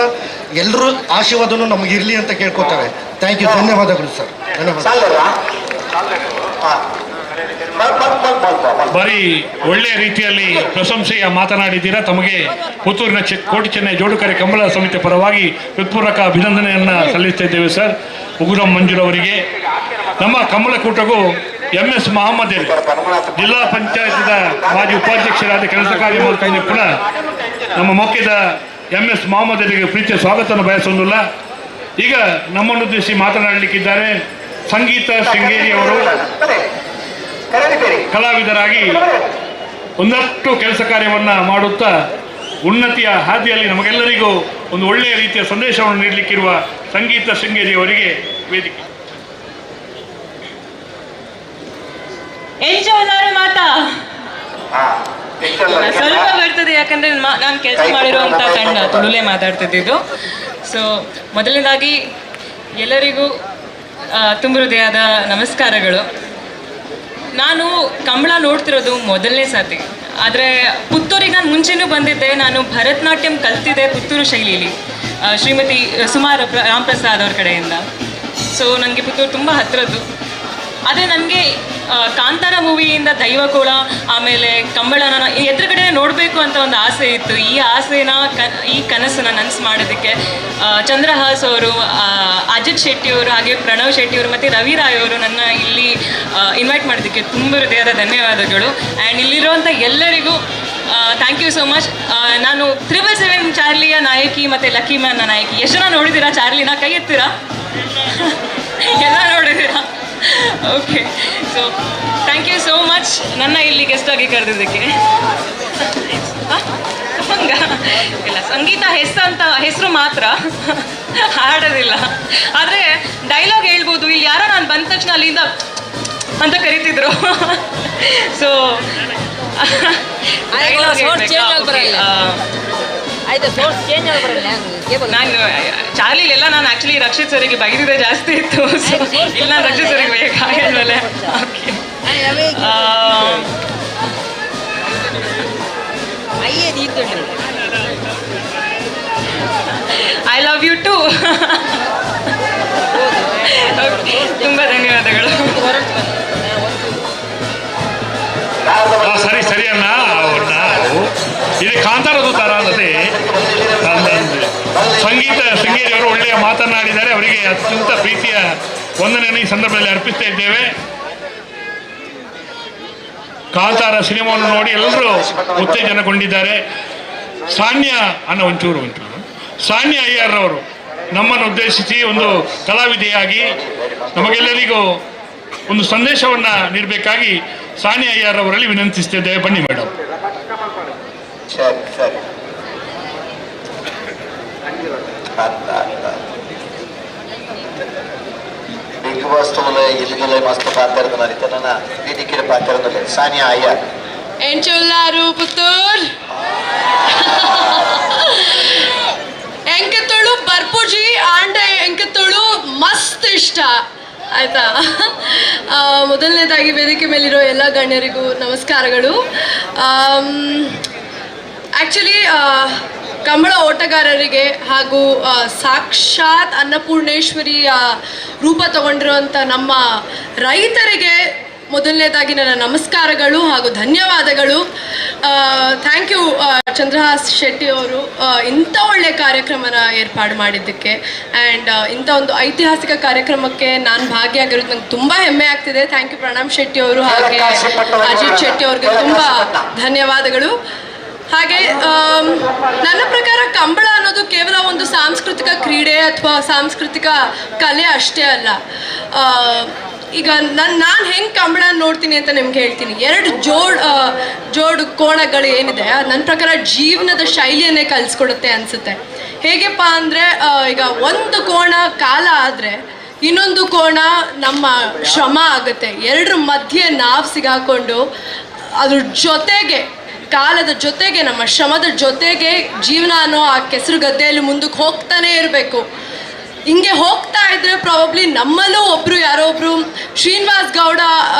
ಎಲ್ಲರೂ ಆಶೀರ್ವಾದನೂ ನಮಗಿರಲಿ ಅಂತ ಕೇಳ್ಕೊತಾರೆ. Thank you, ಧನ್ಯವಾದಗಳು ಸರ್. ಧನ್ಯವಾದ. ಬಾರಿ ಒಳ್ಳೆಯ ರೀತಿಯಲ್ಲಿ ಪ್ರಶಂಸೆಯ ಮಾತನಾಡಿದ್ದೀರಾ. ತಮಗೆ ಪುತ್ತೂರಿನ ಕೋಟಿ ಚೆನ್ನೈ ಜೋಡುಕರೆ ಕಂಬಳ ಸಮಿತಿ ಪರವಾಗಿ ಹೃತ್ಪೂರ್ವಕ ಅಭಿನಂದನೆಯನ್ನು ಸಲ್ಲಿಸ್ತಾ ಇದ್ದೇವೆ ಸರ್ ಉಗುರಂ ಮಂಜೂರವರಿಗೆ. ನಮ್ಮ ಕಂಬಳಕೂಟಗೂ ಎಂ ಎಸ್ ಮಹಮ್ಮದ್ ಅಲಿ, ಜಿಲ್ಲಾ ಪಂಚಾಯತ್ದ ಮಾಜಿ ಉಪಾಧ್ಯಕ್ಷರಾದ ಕೆಲಸ ಕಾರ್ಯ ಮಾಡ್ತಾ ಕೂಡ ನಮ್ಮ ಮೊಕ್ಕೆದ ಎಂ ಎಸ್ ಮಹಮ್ಮದ್ ಅಲಿಗೆ ಪ್ರೀತಿಯ ಸ್ವಾಗತವನ್ನು ಬಯಸೋದಿಲ್ಲ. ಈಗ ನಮ್ಮನ್ನುದ್ದೇಶಿಸಿ ಮಾತನಾಡಲಿಕ್ಕಿದ್ದಾರೆ ಸಂಗೀತ ಶೃಂಗೇರಿ ಅವರು. ಕಲಾವಿದರಾಗಿ ಒಂದಷ್ಟು ಕೆಲಸ ಕಾರ್ಯವನ್ನು ಮಾಡುತ್ತಾ ಉನ್ನತಿಯ ಹಾದಿಯಲ್ಲಿ ನಮಗೆಲ್ಲರಿಗೂ ಒಂದು ಒಳ್ಳೆಯ ರೀತಿಯ ಸಂದೇಶವನ್ನು ನೀಡಲಿಕ್ಕಿರುವ ಸಂಗೀತ ಶೃಂಗೇರಿ ಅವರಿಗೆ ವೇದಿಕೆ. ಸ್ವಲ್ಪ ಬರ್ತದೆ, ಯಾಕಂದ್ರೆ ನಾನು ಕೆಲಸ ಮಾಡಿರುವಂತ ತಂಡ ತುಳುಲೇ ಮಾತಾಡ್ತಿದ್ದಿದ್ದು. ಸೊ ಮೊದಲನೇದಾಗಿ ಎಲ್ಲರಿಗೂ ತುಂಬ ಹೃದಯದ ನಮಸ್ಕಾರಗಳು. ನಾನು ಕಂಬಳ ನೋಡ್ತಿರೋದು ಮೊದಲನೇ ಸತಿ. ಆದರೆ ಪುತ್ತೂರಿಗೆ ನಾನು ಮುಂಚೆನೂ ಬಂದಿದ್ದೆ. ನಾನು ಭರತನಾಟ್ಯಂ ಕಲ್ತಿದ್ದೆ ಪುತ್ತೂರು ಶೈಲಿಯಲ್ಲಿ, ಶ್ರೀಮತಿ ಸುಮಾರು ರಾಮಪ್ರಸಾದ್ ಅವ್ರ ಕಡೆಯಿಂದ. ಸೊ ನನಗೆ ಪುತ್ತೂರು ತುಂಬ ಹತ್ತಿರದ್ದು. ಆದರೆ ನನಗೆ ಕಾಂತಾರ ಮೂವಿಯಿಂದ ದೈವಕೋಳ, ಆಮೇಲೆ ಕಂಬಳನ ಎದುರುಗಡೆ ನೋಡಬೇಕು ಅಂತ ಒಂದು ಆಸೆ ಇತ್ತು. ಈ ಆಸೆನ ಈ ಕನಸನ್ನು ನನಸು ಮಾಡೋದಕ್ಕೆ ಚಂದ್ರಹಾಸ್ ಅವರು, ಅಜಿತ್ ಶೆಟ್ಟಿಯವರು, ಹಾಗೆ ಪ್ರಣವ್ ಶೆಟ್ಟಿಯವರು ಮತ್ತು ರವಿ ರಾಯ್ ಅವರು ನನ್ನ ಇಲ್ಲಿ ಇನ್ವೈಟ್ ಮಾಡೋದಕ್ಕೆ ತುಂಬ ಹೃದಯದ ಧನ್ಯವಾದಗಳು. ಆ್ಯಂಡ್ ಇಲ್ಲಿರುವಂಥ ಎಲ್ಲರಿಗೂ thank you so much. ನಾನು 777 ಚಾರ್ಲಿಯ ನಾಯಕಿ ಮತ್ತು ಲಕ್ಕಿ ಮ್ಯಾನ್ನ ನಾಯಕಿ. ಎಷ್ಟು ಜನ ನೋಡಿದ್ದೀರಾ ಚಾರ್ಲಿನ? ಕೈ ಎತ್ತೀರಾ? ಎಲ್ಲ ನೋಡಿದ್ದೀರಾ? Okay, so thank you so much ನನ್ನ ಇಲ್ಲಿ ಗೆಸ್ಟಾಗಿ ಕರೆದಿದ್ದಕ್ಕೆ. ಇಲ್ಲ, ಸಂಗೀತ ಹೆಸ್ ಅಂತ ಹೆಸರು ಮಾತ್ರ, ಹಾಡೋದಿಲ್ಲ. ಆದರೆ ಡೈಲಾಗ್ ಹೇಳ್ಬೋದು. ಇಲ್ಲಿ ಯಾರೋ ನಾನು ಬಂದ ತಕ್ಷಣ ಅಲ್ಲಿಂದ ಅಂತ ಕರಿತಿದ್ರು. ಸೊ ನಾನು ಚಾರ್ಲಿಲೆಲ್ಲ ನಾನು ಆ್ಯಕ್ಚುಲಿ ರಕ್ಷಿತ್ ಸರಿಗೆ ಬೈದಿದ್ದೆ ಜಾಸ್ತಿ ಇತ್ತು. ಸೊ ಇಲ್ಲಿ ನಾನು ರಕ್ಷಿತ್ ಸರಿಗೆ ಬೇಕಾಗಿಲ್ವಲ್ಲ. Okay, I love you to. ತುಂಬ ಧನ್ಯವಾದಗಳು. ಸರಿ ಸರಿ ಅಣ್ಣ, ನಾವು ಇದು ಕಾಂತಾರದು ತರ ಅನ್ನದೆ ಸಂಗೀತ ಶೃಂಗೇರಿಯವರು ಒಳ್ಳೆಯ ಮಾತನಾಡಿದ್ದಾರೆ. ಅವರಿಗೆ ಅತ್ಯಂತ ಪ್ರೀತಿಯ ವಂದನೆಯನ್ನು ಈ ಸಂದರ್ಭದಲ್ಲಿ ಅರ್ಪಿಸ್ತಾ ಇದ್ದೇವೆ. ಕಾಂತಾರ ಸಿನಿಮಾವನ್ನು ನೋಡಿ ಎಲ್ಲರೂ ಉತ್ತೇಜನಗೊಂಡಿದ್ದಾರೆ. ಸಾನ್ಯಾ ಅನ್ನ ಒಂಚೂರು ಸಾನ್ಯಾ ಅಯ್ಯರ್ ಅವರು ನಮ್ಮನ್ನು ಉದ್ದೇಶಿಸಿ ಒಂದು ಕಲಾವಿದೆಯಾಗಿ ನಮಗೆಲ್ಲರಿಗೂ ಒಂದು ಸಂದೇಶವನ್ನು ನೀಡಬೇಕಾಗಿ ಸಾನ್ಯಾ ಅಯ್ಯರ್ ಅವರಲ್ಲಿ ವಿನಂತಿಸ್ತಿದ್ದೇವೆ. ಬನ್ನಿ ಮೇಡಮ್. ಸರಿ ಸರಿ, ಬಿಗ್ ಬಾಸ್ ತೋಲೆ ಇಲ್ಲಿಗೆಲ್ಲ ಮಸ್ತ್ ಪಾತ್ರ ನರಿತನ ವೇದಿಕೆ ಪಾತ್ರ ಸಾನಿಯಾ ಅಯ್ಯರ್. ಎಂಚುಲ್ಲಾರು ಪುತ್ತೂರ್ ಎಂಕತೋಳು ಬರ್ಪುಜಿ ಆಂಡ ಎಂಕತೋಳು ಮಸ್ತ್ ಇಷ್ಟ ಆಯಿತಾ. ಮೊದಲನೇದಾಗಿ ವೇದಿಕೆ ಮೇಲಿರೋ ಎಲ್ಲ ಗಣ್ಯರಿಗೂ ನಮಸ್ಕಾರಗಳು. ಆ್ಯಕ್ಚುಲಿ ಕಂಬಳ ಓಟಗಾರರಿಗೆ ಹಾಗೂ ಸಾಕ್ಷಾತ್ ಅನ್ನಪೂರ್ಣೇಶ್ವರಿಯ ರೂಪ ತಗೊಂಡಿರುವಂಥ ನಮ್ಮ ರೈತರಿಗೆ ಮೊದಲನೇದಾಗಿ ನನ್ನ ನಮಸ್ಕಾರಗಳು ಹಾಗೂ ಧನ್ಯವಾದಗಳು. Thank you Chandrahas Shetty ಅವರು ಇಂಥ ಒಳ್ಳೆಯ ಕಾರ್ಯಕ್ರಮನ ಏರ್ಪಾಡು ಮಾಡಿದ್ದಕ್ಕೆ. ಆ್ಯಂಡ್ ಇಂಥ ಒಂದು ಐತಿಹಾಸಿಕ ಕಾರ್ಯಕ್ರಮಕ್ಕೆ ನಾನು ಭಾಗಿಯಾಗಿರೋದು ನಂಗೆ ತುಂಬ ಹೆಮ್ಮೆ ಆಗ್ತಿದೆ. Thank you Pranam Shetty ಅವರು ಹಾಗೆ ಅಜಿತ್ ಶೆಟ್ಟಿ ಅವ್ರಿಗೆ ತುಂಬ ಧನ್ಯವಾದಗಳು. ಹಾಗೆ ನನ್ನ ಪ್ರಕಾರ ಕಂಬಳ ಅನ್ನೋದು ಕೇವಲ ಒಂದು ಸಾಂಸ್ಕೃತಿಕ ಕ್ರೀಡೆ ಅಥವಾ ಸಾಂಸ್ಕೃತಿಕ ಕಲೆ ಅಷ್ಟೇ ಅಲ್ಲ. ಈಗ ನಾನು ಹೆಂಗೆ ಕಂಬಳ ನೋಡ್ತೀನಿ ಅಂತ ನಿಮ್ಗೆ ಹೇಳ್ತೀನಿ. ಎರಡು ಜೋಡು ಕೋಣಗಳು ಏನಿದೆ ಅದು ನನ್ನ ಪ್ರಕಾರ ಜೀವನದ ಶೈಲಿಯನ್ನೇ ಕಲಿಸ್ಕೊಡುತ್ತೆ ಅನಿಸುತ್ತೆ. ಹೇಗೆಪ್ಪ ಅಂದರೆ, ಈಗ ಒಂದು ಕೋಣ ಕಾಲ ಆದರೆ ಇನ್ನೊಂದು ಕೋಣ ನಮ್ಮ ಶ್ರಮ ಆಗುತ್ತೆ. ಎರಡರ ಮಧ್ಯೆ ನಾವು ಸಿಗಾಕೊಂಡು ಅದ್ರ ಜೊತೆಗೆ ಕಾಲದ ಜೊತೆಗೆ ನಮ್ಮ ಶ್ರಮದ ಜೊತೆಗೆ ಜೀವನ ಅನ್ನೋ ಆ ಕೆಸರು ಗದ್ದೆಯಲ್ಲಿ ಮುಂದಕ್ಕೆ ಹೋಗ್ತಾನೆ ಇರಬೇಕು. ಹಿಂಗೆ ಹೋಗ್ತಾ ಇದ್ದರೆ ಪ್ರಾಬಬ್ಲಿ ನಮ್ಮಲ್ಲೂ ಒಬ್ಬರು ಯಾರೋ ಒಬ್ಬರು ಶ್ರೀನಿವಾಸ್ ಗೌಡ,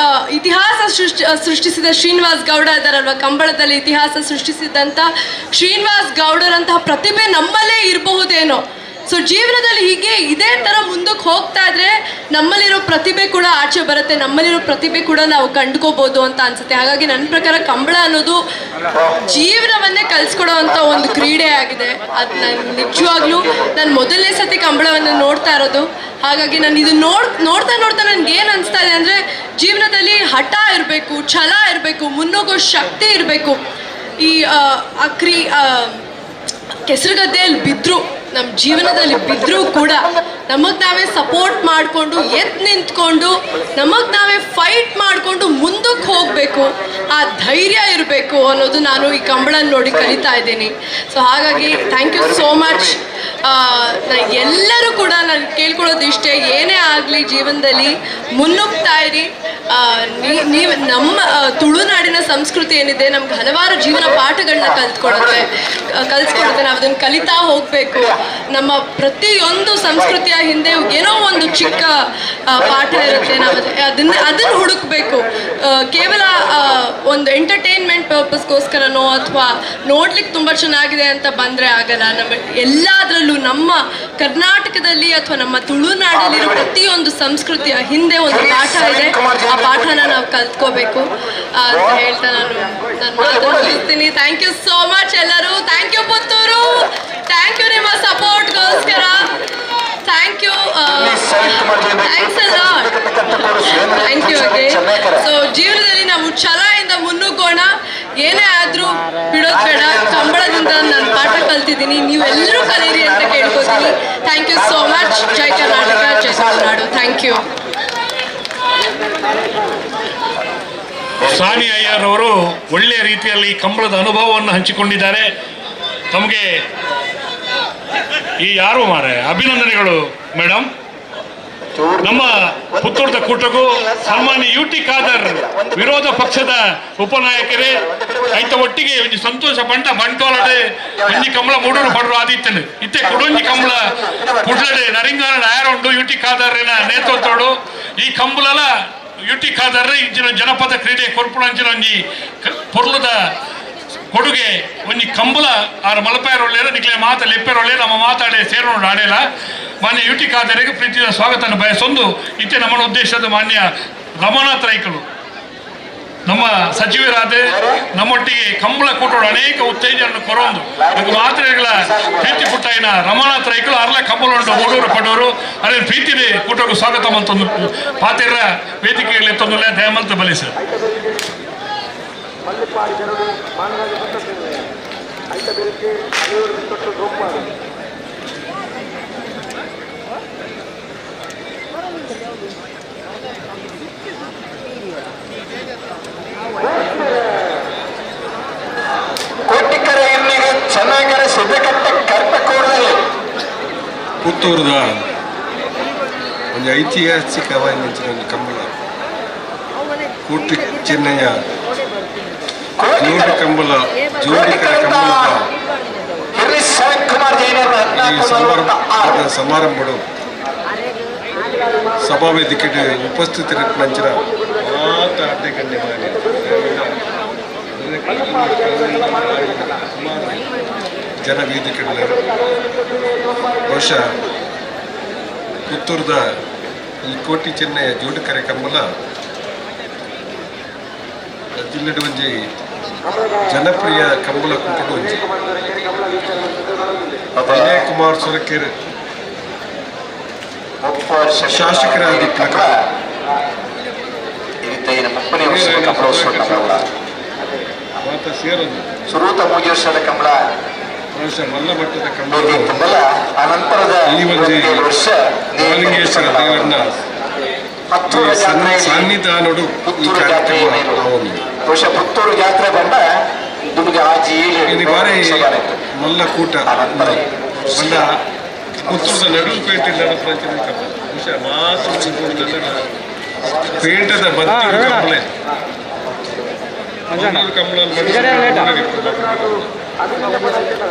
ಇತಿಹಾಸ ಸೃಷ್ಟಿಸಿದ ಶ್ರೀನಿವಾಸ್ ಗೌಡ ಇದ್ದಾರಲ್ವ, ಕಂಬಳದಲ್ಲಿ ಇತಿಹಾಸ ಸೃಷ್ಟಿಸಿದಂಥ ಶ್ರೀನಿವಾಸ್ ಗೌಡರಂತಹ ಪ್ರತಿಭೆ ನಮ್ಮಲ್ಲೇ ಇರಬಹುದೇನೋ. ಸೊ ಜೀವನದಲ್ಲಿ ಹೀಗೆ ಇದೇ ಥರ ಮುಂದಕ್ಕೆ ಹೋಗ್ತಾ ಇದ್ರೆ ನಮ್ಮಲ್ಲಿರೋ ಪ್ರತಿಭೆ ಕೂಡ ಆಚೆ ಬರುತ್ತೆ, ನಮ್ಮಲ್ಲಿರೋ ಪ್ರತಿಭೆ ಕೂಡ ನಾವು ಕಂಡುಕೋಬೋದು ಅಂತ ಅನಿಸುತ್ತೆ. ಹಾಗಾಗಿ ನನ್ನ ಪ್ರಕಾರ ಕಂಬಳ ಅನ್ನೋದು ಜೀವನವನ್ನೇ ಕಲಿಸ್ಕೊಡೋ ಅಂಥ ಒಂದು ಕ್ರೀಡೆ ಆಗಿದೆ. ಅದು ನಾನು ನಿಜವಾಗ್ಲೂ ನಾನು ಮೊದಲನೇ ಸತಿ ಕಂಬಳವನ್ನು ನೋಡ್ತಾ ಇರೋದು. ಹಾಗಾಗಿ ನಾನು ಇದು ನೋಡ್ತಾ ನೋಡ್ತಾ ನನಗೆ ಏನು ಅನಿಸ್ತಾ ಇದೆ ಅಂದರೆ, ಜೀವನದಲ್ಲಿ ಹಠ ಇರಬೇಕು, ಛಲ ಇರಬೇಕು, ಮುನ್ನುಗ್ಗೋ ಶಕ್ತಿ ಇರಬೇಕು. ಈ ಆ ಕೆಸರುಗದ್ದೆಯಲ್ಲಿ ಬಿದ್ದರು, ನಮ್ಮ ಜೀವನದಲ್ಲಿ ಬಿದ್ದರೂ ಕೂಡ ನಮಗೆ ನಾವೇ ಸಪೋರ್ಟ್ ಮಾಡಿಕೊಂಡು ಎದ್ದು ನಿಂತ್ಕೊಂಡು ನಮಗೆ ನಾವೇ ಫೈಟ್ ಮಾಡಿಕೊಂಡು ಮುಂದಕ್ಕೆ ಹೋಗಬೇಕು, ಆ ಧೈರ್ಯ ಇರಬೇಕು ಅನ್ನೋದು ನಾನು ಈ ಕಂಬಳನ ನೋಡಿ ಕಲಿತಾ ಇದ್ದೀನಿ. ಸೊ ಹಾಗಾಗಿ thank you so much. ಎಲ್ಲರೂ ಕೂಡ ನಾನು ಕೇಳ್ಕೊಳ್ಳೋದು ಇಷ್ಟೇ, ಏನೇ ಆಗಲಿ ಜೀವನದಲ್ಲಿ ಮುನ್ನುಗ್ತಾ ಇರಿ. ನೀವು ನಮ್ಮ ತುಳುನಾಡಿನ ಸಂಸ್ಕೃತಿ ಏನಿದೆ ನಮ್ಗೆ ಹಲವಾರು ಜೀವನ ಪಾಠಗಳನ್ನ ಕಲ್ಸ್ಕೊಡುತ್ತೆ. ನಾವು ಅದನ್ನು ಕಲಿತಾ ಹೋಗಬೇಕು. ನಮ್ಮ ಪ್ರತಿಯೊಂದು ಸಂಸ್ಕೃತಿಯ ಹಿಂದೆ ಏನೋ ಒಂದು ಚಿಕ್ಕ ಪಾಠ ಇರುತ್ತೆ. ನಾವು ಅದನ್ನು ಹುಡುಕಬೇಕು. ಕೇವಲ ಒಂದು ಎಂಟರ್ಟೈನ್ಮೆಂಟ್ ಪರ್ಪಸ್ಗೋಸ್ಕರನೋ ಅಥವಾ ನೋಡ್ಲಿಕ್ಕೆ ತುಂಬ ಚೆನ್ನಾಗಿದೆ ಅಂತ ಬಂದರೆ ಆಗಲ್ಲ. ನಮ್ಮ ಎಲ್ಲದರಲ್ಲೂ ನಮ್ಮ ಕರ್ನಾಟಕದಲ್ಲಿ ಅಥವಾ ನಮ್ಮ ತುಳುನಾಡಲ್ಲಿರೋ ಪ್ರತಿಯೊಂದು ಸಂಸ್ಕೃತಿಯ ಹಿಂದೆ ಒಂದು ಪಾಠ ಇದೆ. ಆ ಪಾಠನ ನಾವು ಕಲ್ತ್ಕೋಬೇಕು ಅಂತ ಹೇಳ್ತಾ ನಾನು ನನ್ನ ಮಾತನ್ನು ಮುಗಿಸ್ತೀನಿ. Thank you so much ಎಲ್ಲರೂ. Thank you Puttur, thank you ನಿಮ್ಮ ಸಪೋರ್ಟ್ಗೋಸ್ಕರ. Thank you, thanks a lot, thank you again. So ಜೀವನದಲ್ಲಿ ನಾವು ಛಲದಿಂದ ಮುನ್ನುಗ್ಗೋಣ, ಏನೇ ಆದರೂ ಬಿಡೋದು ಬೇಡ. ಕಂಬಳದಿಂದ ನಾನು ಪಾಠ ಕಲ್ತಿದ್ದೀನಿ, ನೀವೆಲ್ಲರೂ ಕಲೀರಿ ಅಂತ ಕೇಳ್ಕೊತೀನಿ. Thank you so much. Jai Karnataka, Jai Tulunadu. Thank you. Sani Iyer ಅವರು ಒಳ್ಳೆಯ ರೀತಿಯಲ್ಲಿ ಕಂಬಳದ ಅನುಭವವನ್ನು ಹಂಚಿಕೊಂಡಿದ್ದಾರೆ. ತಮಗೆ ಈ ಯಾರು ಮಾರೆ ಅಭಿನಂದನೆಗಳು ಮೇಡಮ್. ನಮ್ಮ ಪುತ್ತೂರದ ಕೂಟಕ್ಕೂ ಸನ್ಮಾನ್ಯ ಯು ಟಿ ಖಾದರ್ ವಿರೋಧ ಪಕ್ಷದ ಉಪನಾಯಕರೇ ಐತ ಒಟ್ಟಿಗೆ ಒಂಜಿ ಸಂತೋಷ ಬಂಟ ಬಂಟೋಲಡೆ ಒಂಜಿ ಕಂಬಳ ಮೂಡೂರು ಪಡರು ಆದಿತ್ತನು ಇತ್ತೆ ಕುಡೊಂಜಿ ಕಂಬಳ ಕುಡ್ಲಡೆ ನರಿಂಗಾನ ನಾಯರುಂಡು ಯು ಟಿ ಖಾದರ್ನ ನೇತೃತ್ವಡು ಈ ಕಂಬಳಲ ಯು ಟಿ ಖಾದರ್ ಇಂಚಿನ ಜನಪದ ಕ್ರೀಡೆ ಕೊರ್ಪುಣಂಚಿನ ಒಂಜಿ ಪೊರ್ಲುದ ಕೊಡುಗೆ ಒಂಜಿ ಕಂಬಳ ಆರು ಮಲಪಾಯರೊಳ್ಳೆಯರು ನಿಕ್ಲೆ ಮಾತ ಲೆಪ್ಪೆರೊಳ್ಳೆ ನಮ್ಮ ಮಾತಾಡೆ ಸೇರೋಣ ಆಡೆಲ್ಲ ಮಾನ್ಯ ಯು ಟಿ ಖಾದರಿಗೆ ಪ್ರೀತಿಯ ಸ್ವಾಗತವನ್ನು ಬಯಸೊಂದು ಇತ್ತೆ ನಮ್ಮ ಉದ್ದೇಶದ ಮಾನ್ಯ ರಮನಾಥ್ ರೈಕಳು ನಮ್ಮ ಸಚಿವರಾದ ನಮ್ಮೊಟ್ಟಿಗೆ ಕಂಬಳ ಕೂಟೋಡು ಅನೇಕ ಉತ್ತೇಜನ ಕೊರೊಂದು ಅದಕ್ಕೆ ಮಾತ್ರೆಗಳ ಪ್ರೀತಿ ಪುಟ್ಟಾಯಿನ ರಮನಾಥ್ ರೈಕಳು ಅರ್ಲ ಕಂಬಳ ಉಂಟು ಓಡೂರು ಪಡೋರು ಅದೇ ಪ್ರೀತಿನೇ ಕೂಟಕ್ಕೆ ಸ್ವಾಗತ ಮಂತೊಂದು ಪಾತೆರ ವೇದಿಕೆಯಲ್ಲಿ ತೊಂದರೆ ದಯಮಂತ ಬಲಿ ಸರ್. ಕೋಟಿಕರ ಇರ್ಲಿಗೆ ಚೆನ್ನಾಗರ ಸಿದ್ದಕಟ್ಟ ಕರ್ಪಕೋಡದಲ್ಲಿ ಪುತ್ತೂರದ ಒಂದು ಐತಿಹಾಸಿಕವಾದ ಒಂದು ಕಂಬಳ ಕೋಟಿ ಚೆನ್ನಯ್ಯ ಜೋಡಿ ಕಂಬಳ ಜೋಡಿಕರ ಕಂಬಳದ ಈ ಸಮಾರಂಭಡು ಸಭಾವೇದಿಕೆ ಉಪಸ್ಥಿತರಿದ್ದ ಮಾತ ಅಡ್ಡೆ ಗಣ್ಯ ಮಾಡಿ ಸುಮಾರು ಜನ ವೇದಿಕೆ ಬಹುಶಃ ಪುತ್ತೂರದ ಈ ಕೋಟಿ ಚೆನ್ನಯ್ಯ ಜೋಡುಕರೆ ಕಂಬಳ ಜಿಲ್ಲೆಡ್ ಒಂಜಿ ಜನಪ್ರಿಯ ಕಂಬಳ ಕೂಟಡು ಒಂಜಿ ವಿನಯ್ ಕುಮಾರ್ ಸೊರಕೆರೆ ಶಾಸಕರಾಗಿದ್ದ ಸುರೂತ ಮೂಜಿ ವರ್ಷದ ಕಂಬಳ ಮಲ್ಲ ಮಟ್ಟದ ಕಂಬಳ ಅನಂತರದ ಈ ಒಂಜಿ ಮಹಾಲಿಂಗೇಶ್ವರ ದೇವರನ್ನ ಸನ್ನಿಧಾನಡು ಈ ಕಾರ್ಯಕ್ರಮ ಬಹುಶಃ ಪುತ್ತೂರು ಜಾತ್ರೆ ಬಂಡ ನಿಮಗೆ ಆಜಿ ಬಾರಿ ಮಲ್ಲ ಕೂಟ ಬಂಡ ಪುತ್ತೂರದ ನಡುವು ಪೇಟೆ ಬಹುಶಃ ಮಾತ್ರ ಪೇಟದ ಬತ್ತಿ ಕಂಬಳ ಕಂಬಳ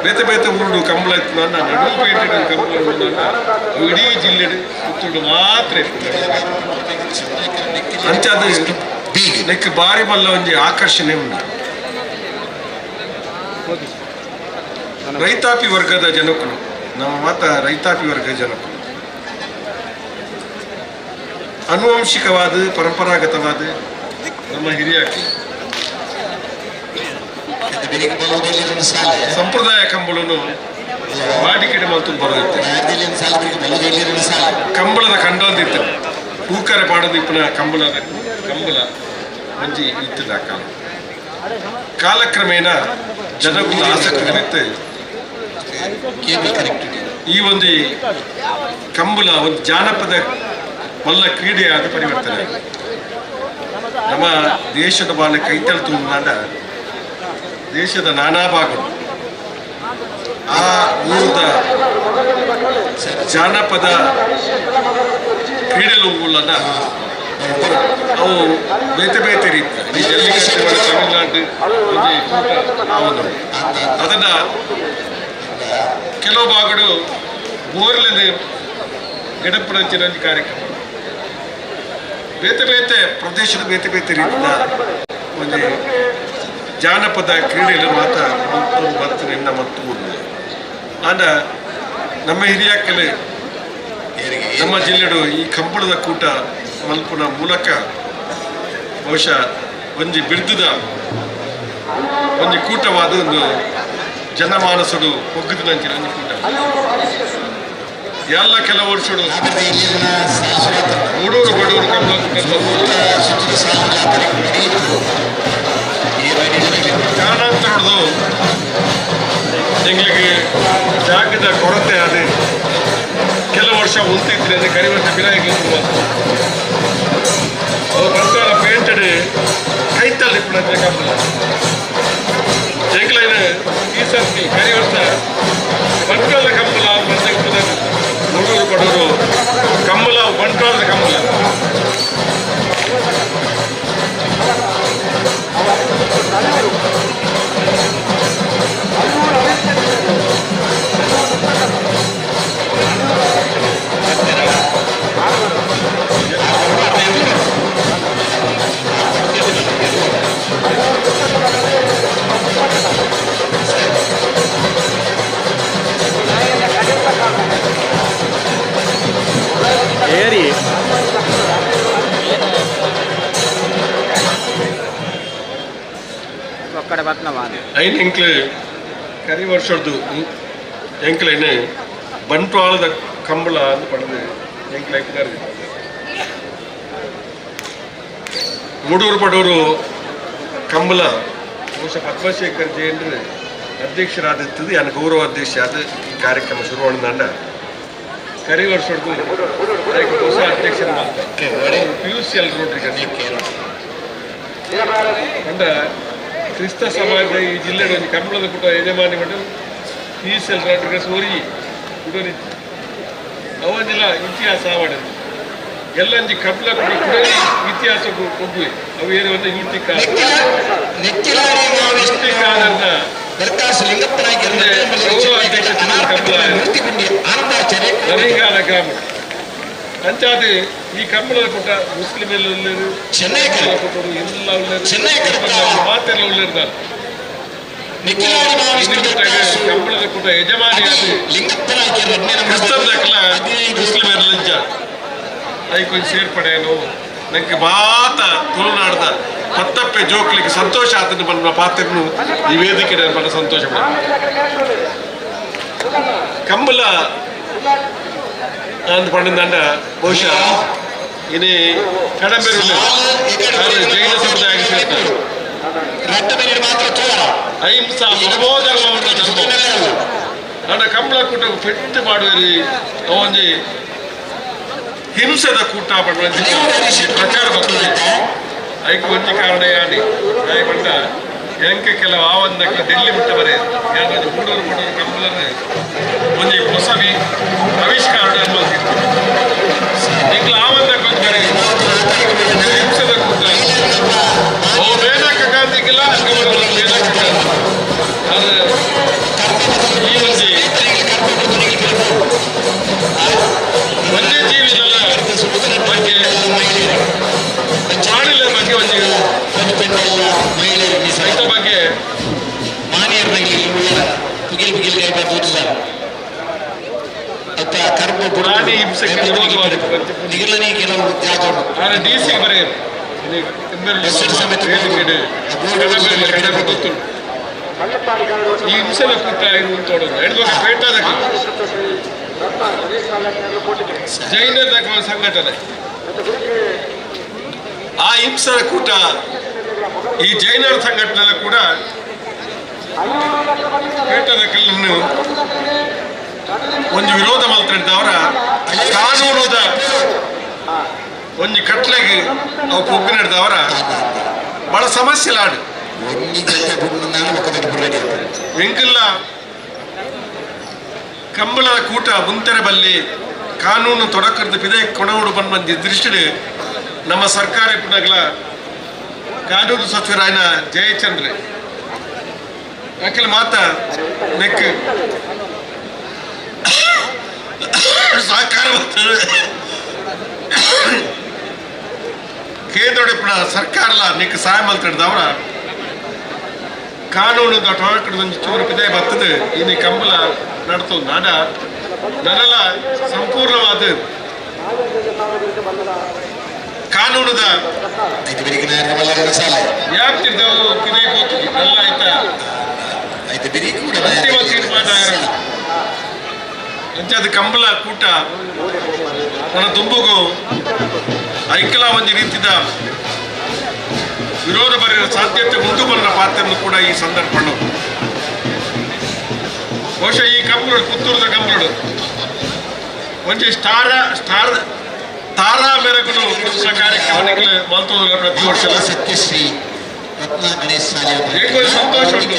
ಬೇತೆ ಬೇತೆ ಊರುಡು ಕಂಬಳ ಇತ್ತು ನನ್ನ ನಡುವು ಪೇಟೆ ಕಂಬಳ ಇಡೀ ಜಿಲ್ಲೆ ಪುತ್ತೂರು ಮಾತ್ರ ಅಂಚಾದ ನೆಕ್ ಬಾರಿ ಮಲ್ಲ ಒಂಜಿ ಆಕರ್ಷಣೆ ಉಂಟು. ರೈತಾಪಿ ವರ್ಗದ ಜನಕ್ಕಳು ನಮ್ಮ ಮಾತ ರೈತಾಪಿ ವರ್ಗದ ಜನಕ್ಕಳು ಅನುವಂಶಿಕವಾದ ಪರಂಪರಾಗತವಾದ ನಮ್ಮ ಹಿರಿಯಾಕಿ ಸಂಪ್ರದಾಯ ಕಂಬಳನು ವಾಡಿಕೆಡೆ ಮಾತು ಬರೋದಿತ್ತು. ಕಂಬಳದ ಕಂಡೊಂದಿತ್ತು ಪೂಕರೆ ಪಾಡೋದಿಪ್ಪನ ಕಂಬಳದ ಕಂಬಳ ಒಂಜಿ ಇತ್ತದ ಕಾಲ ಕಾಲಕ್ರಮೇಣ ಜನಗಳ ಆಸಕ್ತಿ ಇತ್ತು. ಈ ಒಂದು ಕಂಬಳ ಒಂದು ಜಾನಪದ ಮಲ್ಲ ಕ್ರೀಡೆಯಾದ ಪರಿವರ್ತನೆ ನಮ್ಮ ದೇಶದ ಬಾಲ ಕೈತಲ್ ತುಂಬಿದ ದೇಶದ ನಾನಾ ಭಾಗಗಳು ಆ ಊರದ ಜಾನಪದ ಕ್ರೀಡೆಲುಗಳನ್ನ ಅವು ಬೇತೆ ಬೇತೆ ರೀತಿ ಈ ಜಲ್ಲಿಕಟ್ಟು ತಮಿಳುನಾಡು ಹೌದು ಅದನ್ನು ಕೆಲವು ಭಾಗಗಳು ಬೋರ್ಲಲ್ಲಿ ಗಿಡಪ್ಪನಂಚಿನ ಕಾರ್ಯಕ್ರಮ ಬೇತೆ ಬೇತೆ ಪ್ರದೇಶದ ಬೇತೆ ಬೇತೆ ರೀತಿಯ ಒಂದು ಜಾನಪದ ಕ್ರೀಡೆಯಲ್ಲಿ ಮಾತ್ರ ಬರ್ತದೆ ನಮ್ಮ ಊರು. ಆಂಡ ನಮ್ಮ ಹಿರಿಯಾಕಲೆ ನಮ್ಮ ಜಿಲ್ಲೆಡು ಈ ಕಂಬಳದ ಕೂಟ ಮಲ್ಪುನ ಮೂಲಕ ಬಹುಶಃ ಒಂಜಿ ಬಿರ್ದುದ ಒಂಜಿ ಕೂಟವಾದ ಒಂದು ಜನಮಾನಸುಡು ಒಗ್ಗದಿನಂಚಿನ ಒಂಜಿ ಕೂಟ. ಎಲ್ಲ ಕೆಲವು ವರ್ಷಡು ಮೂಡೂರು ಬಡೂರು ಕಂಬಳ ಕಾರಣಾಂತರದ್ದು ಎಂಗ್ಲಿಗೆ ಜಾಗದ ಕೊರತೆ ಅದೇ ಕೆಲವು ವರ್ಷ ಉಂತಿದ್ರೆ ಅದೇ ಕರಿ ವರ್ಷ ಬಿರಾಯಿಗೆ ಅವರು ಬಂಗಾರ ಪೇಂಟೆಡ್ ಕೈತಲ್ಲಿ ಇಪ್ಪು ಕಂಬಳ ಎಂಗ್ಲೈನ್ ಈ ಸರ್ತಿ ಕರಿ ವರ್ಷ ಬಂಟ್ವಾಳದ ಕಂಬಳ ಮೂಡೂರು ಬಡೂರು ಕಂಬಳ ಬಂಟ್ವಾಳದ ಕಂಬಳ. ಏರಿ ಒಕ್ಕಡೆ ಬತ್ನವ ಐನ್ ಎಂಕ್ಲೆ ಕರಿ ವರ್ಷದ್ದು ಎಂಕ್ಲೈನ್ ಬಂಟ್ವಾಳದ ಕಂಬಳ ಅಂತ ಪಡೆದು ಎಂಕ್ಲೆ ಮೂಡೂರು ಪಡೂರು ಕಂಬಳ ಬಹುಶಃ ಪದ್ಮಶೇಖರ್ ಜೈನ್ರು ಅಧ್ಯಕ್ಷರಾದಿರ್ತದೆ. ಯಾನ್ ಗೌರವ ಅಧ್ಯಕ್ಷ ಆದ ಈ ಕಾರ್ಯಕ್ರಮ ಶುರುವಾದ ಕರಿ ವರ್ಷದ್ದು ಹೊಸ ಅಧ್ಯಕ್ಷರು ಮಾಡ್ತಾರೆ ಪಿ ಯು ಸಿ ಎಲ್ ರೋಡ್ರಿಗೆ ಅಂದ್ರೆ ಕ್ರಿಸ್ತ ಸಮಾಜ ಈ ಜಿಲ್ಲೆ ಒಂದು ಕಂಬಳದ ಪುಟ ಯಜಮಾನಿ ಮಂಡಲ ಪಿ ಯು ಸಿ ಎಲ್ ರೋಡ್ರಿಗೆ ಸೋರಿ ಕುಡೋರಿ ಅವನ್ನೆಲ್ಲ ಇತಿಹಾಸ ಆವಡದು ಎಲ್ಲಂಜಿ ಕಬ್ಲ ಕುಡಿ ಇತಿಹಾಸ ಕೊಬ್ಬುವೆ ಅವು ಏನು ಒಂದು ಯೂಟಿ ನರಿಂಗಾಲ ಗ್ರಾಮ ಅಂಚಾದ ಈ ಕಂಬಳದ ಪುಟ ಮುಸ್ಲಿಂ ಕೊಟ್ಟರು ಎಲ್ಲ ಮಾತೆಲ್ಲ ಉಳ್ಳಿರ್ತಾರೆ. ಕಂಬಳದ ಪುಟ ಯಜಮಾನಿ ಕ್ರಿಸ್ತನ್ ಮುಸ್ಲಿಂ ಲಂಚ ಐಕೊಂಚ ಸೇರ್ಪಡೆಯನ್ನು ನಂಗೆ ಮಾತ ತುಳುನಾಡ್ದ ಪತ್ತಪ್ಪೆ ಜೋಕ್ಲಿಗೆ ಸಂತೋಷ ಆತನ ಬಂದ ಪಾತ್ರನು ಈ ವೇದಿಕೆ ಬಣ್ಣ ಸಂತೋಷ ಪಡ ಕಂಬಳ ಅಂತ ಪಂಡ ಬಹುಶಃ ಇನಿ ಕಡಂಬೆರು ಜೈನ ಸಮುದಾಯ ಸೇರ್ತಾರೆ. ಅಹಿಂಸಾ ಪರಮೋಧರ್ಮವನ್ನು ಧರ್ಮ ನನ್ನ ಕಂಬಳ ಕೂಟ ಪೆಟ್ಟು ಮಾಡುವರಿ ಅವೊಂಜಿ ಹಿಂಸೆದ ಕೂಟ ಪ್ರಚಾರ ಬರ್ತದೆ. ಐಕು ಒಂಜಿ ಕಾರಣ ಯಾನಿ ಬಂಡ ಎಂಕೆ ಕೆಲವು ಆವಂದಕ್ಕೆ ಡೆಲ್ಲಿ ಬಿಟ್ಟ ಬರೆ ಯಾರು ಮೂಡೂರು ಮೂಡೂರು ಕಂಬಳನ್ನು ಒಂಜಿ ಹೊಸ ಆವಿಷ್ಕಾರ ಎಂಕ್ಲ ಆವಂದಕ್ಕೆ ಒಂಜಿ ಬರೆ ಹಿಂಸೆದ ಕೂಟ ಓ ಮೇನಕ ಗಾಂಧಿಗಿಲ್ಲ ಮೇನಕ ಗಾಂಧಿ ಅದು ಈ ಒಂಜಿ ವನ್ಯಜೀವಿಗಳ ಬಗ್ಗೆ ಪ್ರಾಣಿಗಳ ಬಗ್ಗೆ ಒಂಜಿ ರೈತ ಬಗ್ಗೆ ಪ್ರಾಣಿ ಹಿಂಸೆಗೆ ಡಿ ಸಿ ಬರೆಯ ಗೊತ್ತುಂಟು ಈ ಹಿಂಸೆನ ಕೂಟ ಇರುವಂತ ಪೇಟಾದ ಜೈನರ ಸಂಘಟನೆ ಆ ಹಿಂಸರ ಕೂಟ ಈ ಜೈನರ ಸಂಘಟನೆ ಕೂಡ ಪೇಟದ ಕಲ್ಲನ್ನು ಒಂದು ವಿರೋಧ ಮಾತಾಡಿದವರ ಕಾನೂನುದ ಒಂದು ಕಟ್ಲೆಗೆ ಅವು ಪೊಗ್ಗು ನಡೆದವರ ಬಹಳ ಸಮಸ್ಯೆ ಲಾಡು ಎಂಕಲ್ಲ ಕಂಬಳದ ಕೂಟ ಮುಂತೆರೆ ಬಲ್ಲಿ ಕಾನೂನು ತೊಡಕರದ ಪಿದೆ ಕೊಣವುಡು ಬಂದ ದೃಷ್ಟಿ ನಮ್ಮ ಸರ್ಕಾರ ಇಪ್ಪನಾಗಲ ಕಾನೂನು ಸಚಿವರಾಯನ ಜಯಚಂದ್ರ ಯಾಕೆಲ್ಲ ಮಾತ ನೆಕ್ ಸಹಕಾರ ಕೇಂದ್ರ ಸರ್ಕಾರಲ ನಿಕ್ ಸಹಾಯ ಮಲ್ತಿಡ್ದವರ ಕಾನೂನು ಟೊಳಕಡೆ ಚೂರು ಪಿದೆ ಬರ್ತದೆ ಇನ್ನು ಕಂಬಳ ನಡ್ತು ನಾಡ ನನಲ ಸಂಪೂರ್ಣವಾದ ಕಾನೂನದ ವ್ಯಾಪ್ತಿದ್ದವು ಪಿದೆ ಹೋಗ್ತದೆ ನಲ್ಲ ಆಯ್ತಾ ಅಂತಿಮ ತೀರ್ಮಾನ ಅಂಚಾದ ಕಂಬಳ ಕೂಟ ನನ್ನ ತುಂಬುಗು ಐಕಲ ಒಂದು ರೀತಿಯ ವಿರೋಧ ಬರೆಯುವ ಸಾಧ್ಯತೆ ಉಂಟು ಬಂದ ಪಾತ್ರವನ್ನು ಕೂಡ ಈ ಸಂದರ್ಭ ಬಹುಶಃ ಈ ಕಂಬಳು ಪುತ್ತೂರದ ಕಂಬಳು ಒಂಜಿ ಸ್ಟಾರ ಸ್ಟಾರ್ ತಾರಾ ಮೇರೆಗೂ ಕಾರ್ಯಕ್ರಮ ಪ್ರತಿ ವರ್ಷ ಸತ್ಯಶ್ರೀ ರತ್ನ ಗಣೇಶ್ ಸಂತೋಷ ಉಂಟು.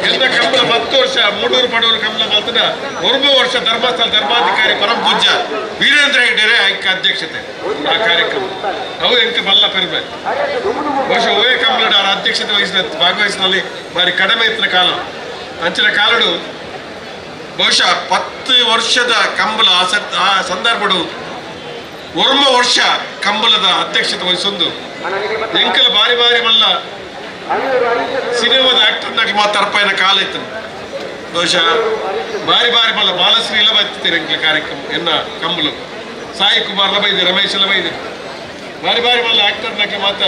ಎಲ್ಲ ಕಂಬಳ 10 ವರ್ಷ ಮೂಡೂರು ಪಡೂರು ಕಂಬಳ ಮಲ್ತದ 9 ವರ್ಷ ಧರ್ಮಸ್ಥಳ ಧರ್ಮಾಧಿಕಾರಿ ಪರಮ ಪೂಜ್ಯ ವೀರೇಂದ್ರ ಹೆಗ್ಡೆರೆ ಐಕ ಅಧ್ಯಕ್ಷತೆ ಆ ಕಾರ್ಯಕ್ರಮ ಅವು ಎಂಕ ಬಲ್ಲ ಪೆರುಮೆ. ಬಹುಶಃ ಓಯೇ ಕಂಬಳದ ಅಧ್ಯಕ್ಷತೆ ವಹಿಸಿದ ಭಾಗವಹಿಸಿನಲ್ಲಿ ಬಾರಿ ಕಡಿಮೆ ಇತ್ತಿನ ಕಾಲ ಅಂಚಿನ ಕಾಲಡು ಬಹುಶಃ 10 ವರ್ಷದ ಕಂಬಳ ಆ ಸಂದರ್ಭಡು 9 ವರ್ಷ ಕಂಬಳದ ಅಧ್ಯಕ್ಷತೆ ವಹಿಸೊಂದು ಎಂಕಲ ಬಾರಿ ಬಾರಿ ಮಲ್ಲ ಸಿನಿಮಾದ ಆಕ್ಟರ್ನಾಗಿ ಮಾತಾಡ್ಪಾಯಿನ ಕಾಲ ಇತ್ತು. ಬಹುಶಃ ಬಾರಿ ಬಾರಿ ಮಲ್ಲ ಬಾಲಶ್ರೀ ಎಲ್ಲ ಬೈತಿರ್ತೀರಿ ಎಂಕಲ ಕಾರ್ಯಕ್ರಮ ಎನ್ನ ಕಂಬಳು ಸಾಯಿ ಕುಮಾರ್ ಎಲ್ಲ ಬೈದೆ ರಮೇಶ್ ಎಲ್ಲ ಬೈದೆ ಬಾರಿ ಬಾರಿ ಮಲ್ಲ ಆಕ್ಟರ್ನಾಗಿ ಮಾತ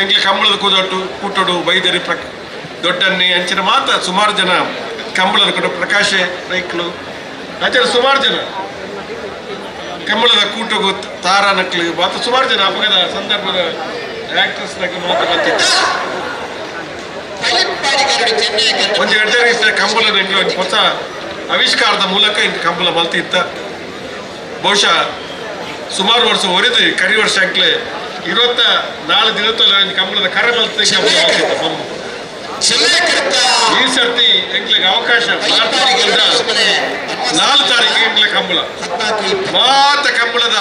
ಎಂಕಲ ಕಂಬಳದ ಕೂದಟ್ಟು ಕೂಟಡು ಬೈದರಿ ದೊಡ್ಡನ್ನಿ ಅಂಚಿನ ಮಾತ ಸುಮಾರು ಜನ ಕಂಬಳದ ಕೂಡ ಪ್ರಕಾಶೆ ರೈಕ್ಲು ಅಂಚಿನ ಸುಮಾರು ಜನ ಕಂಬಳದ ಕೂಟಗು ತಾರಾ ನಕ್ಲು ಮಾತು ಸುಮಾರು ಜನ ಅಪಘಾತ ಸಂದರ್ಭದ ಆಕ್ಟ್ರೆಸ್ ನಕ್ಲು ಮಾತು ಬರ್ತಿತ್ತು. ಒಂದು ಎಡ್ಡೆ ರೀತಿಯ ಕಂಬಳದ ಒಂದು ಹೊಸ ಆವಿಷ್ಕಾರದ ಮೂಲಕ ಇಂದು ಕಂಬಳ ಮಲ್ತಿತ್ತ. ಬಹುಶಃ ಸುಮಾರು ವರ್ಷ ಒರೆದು ಕರಿ ವರ್ಷ ಅಂಕ್ಲೆ 24 ದಿನದಲ್ಲಿ ಕಂಬಳದ ಕರೆ ಮಲ್ತಿ ಕಂಬಳ ಮಲ್ತಿತ್ತ. ಈ ಸರ್ತಿ ಎಂಕ್ಲಿಗೆ ಅವಕಾಶ 4 ತಾರೀಕು ಎಂಕ್ಲೆ ಕಂಬಳ ಮಾತ ಕಂಬಳದ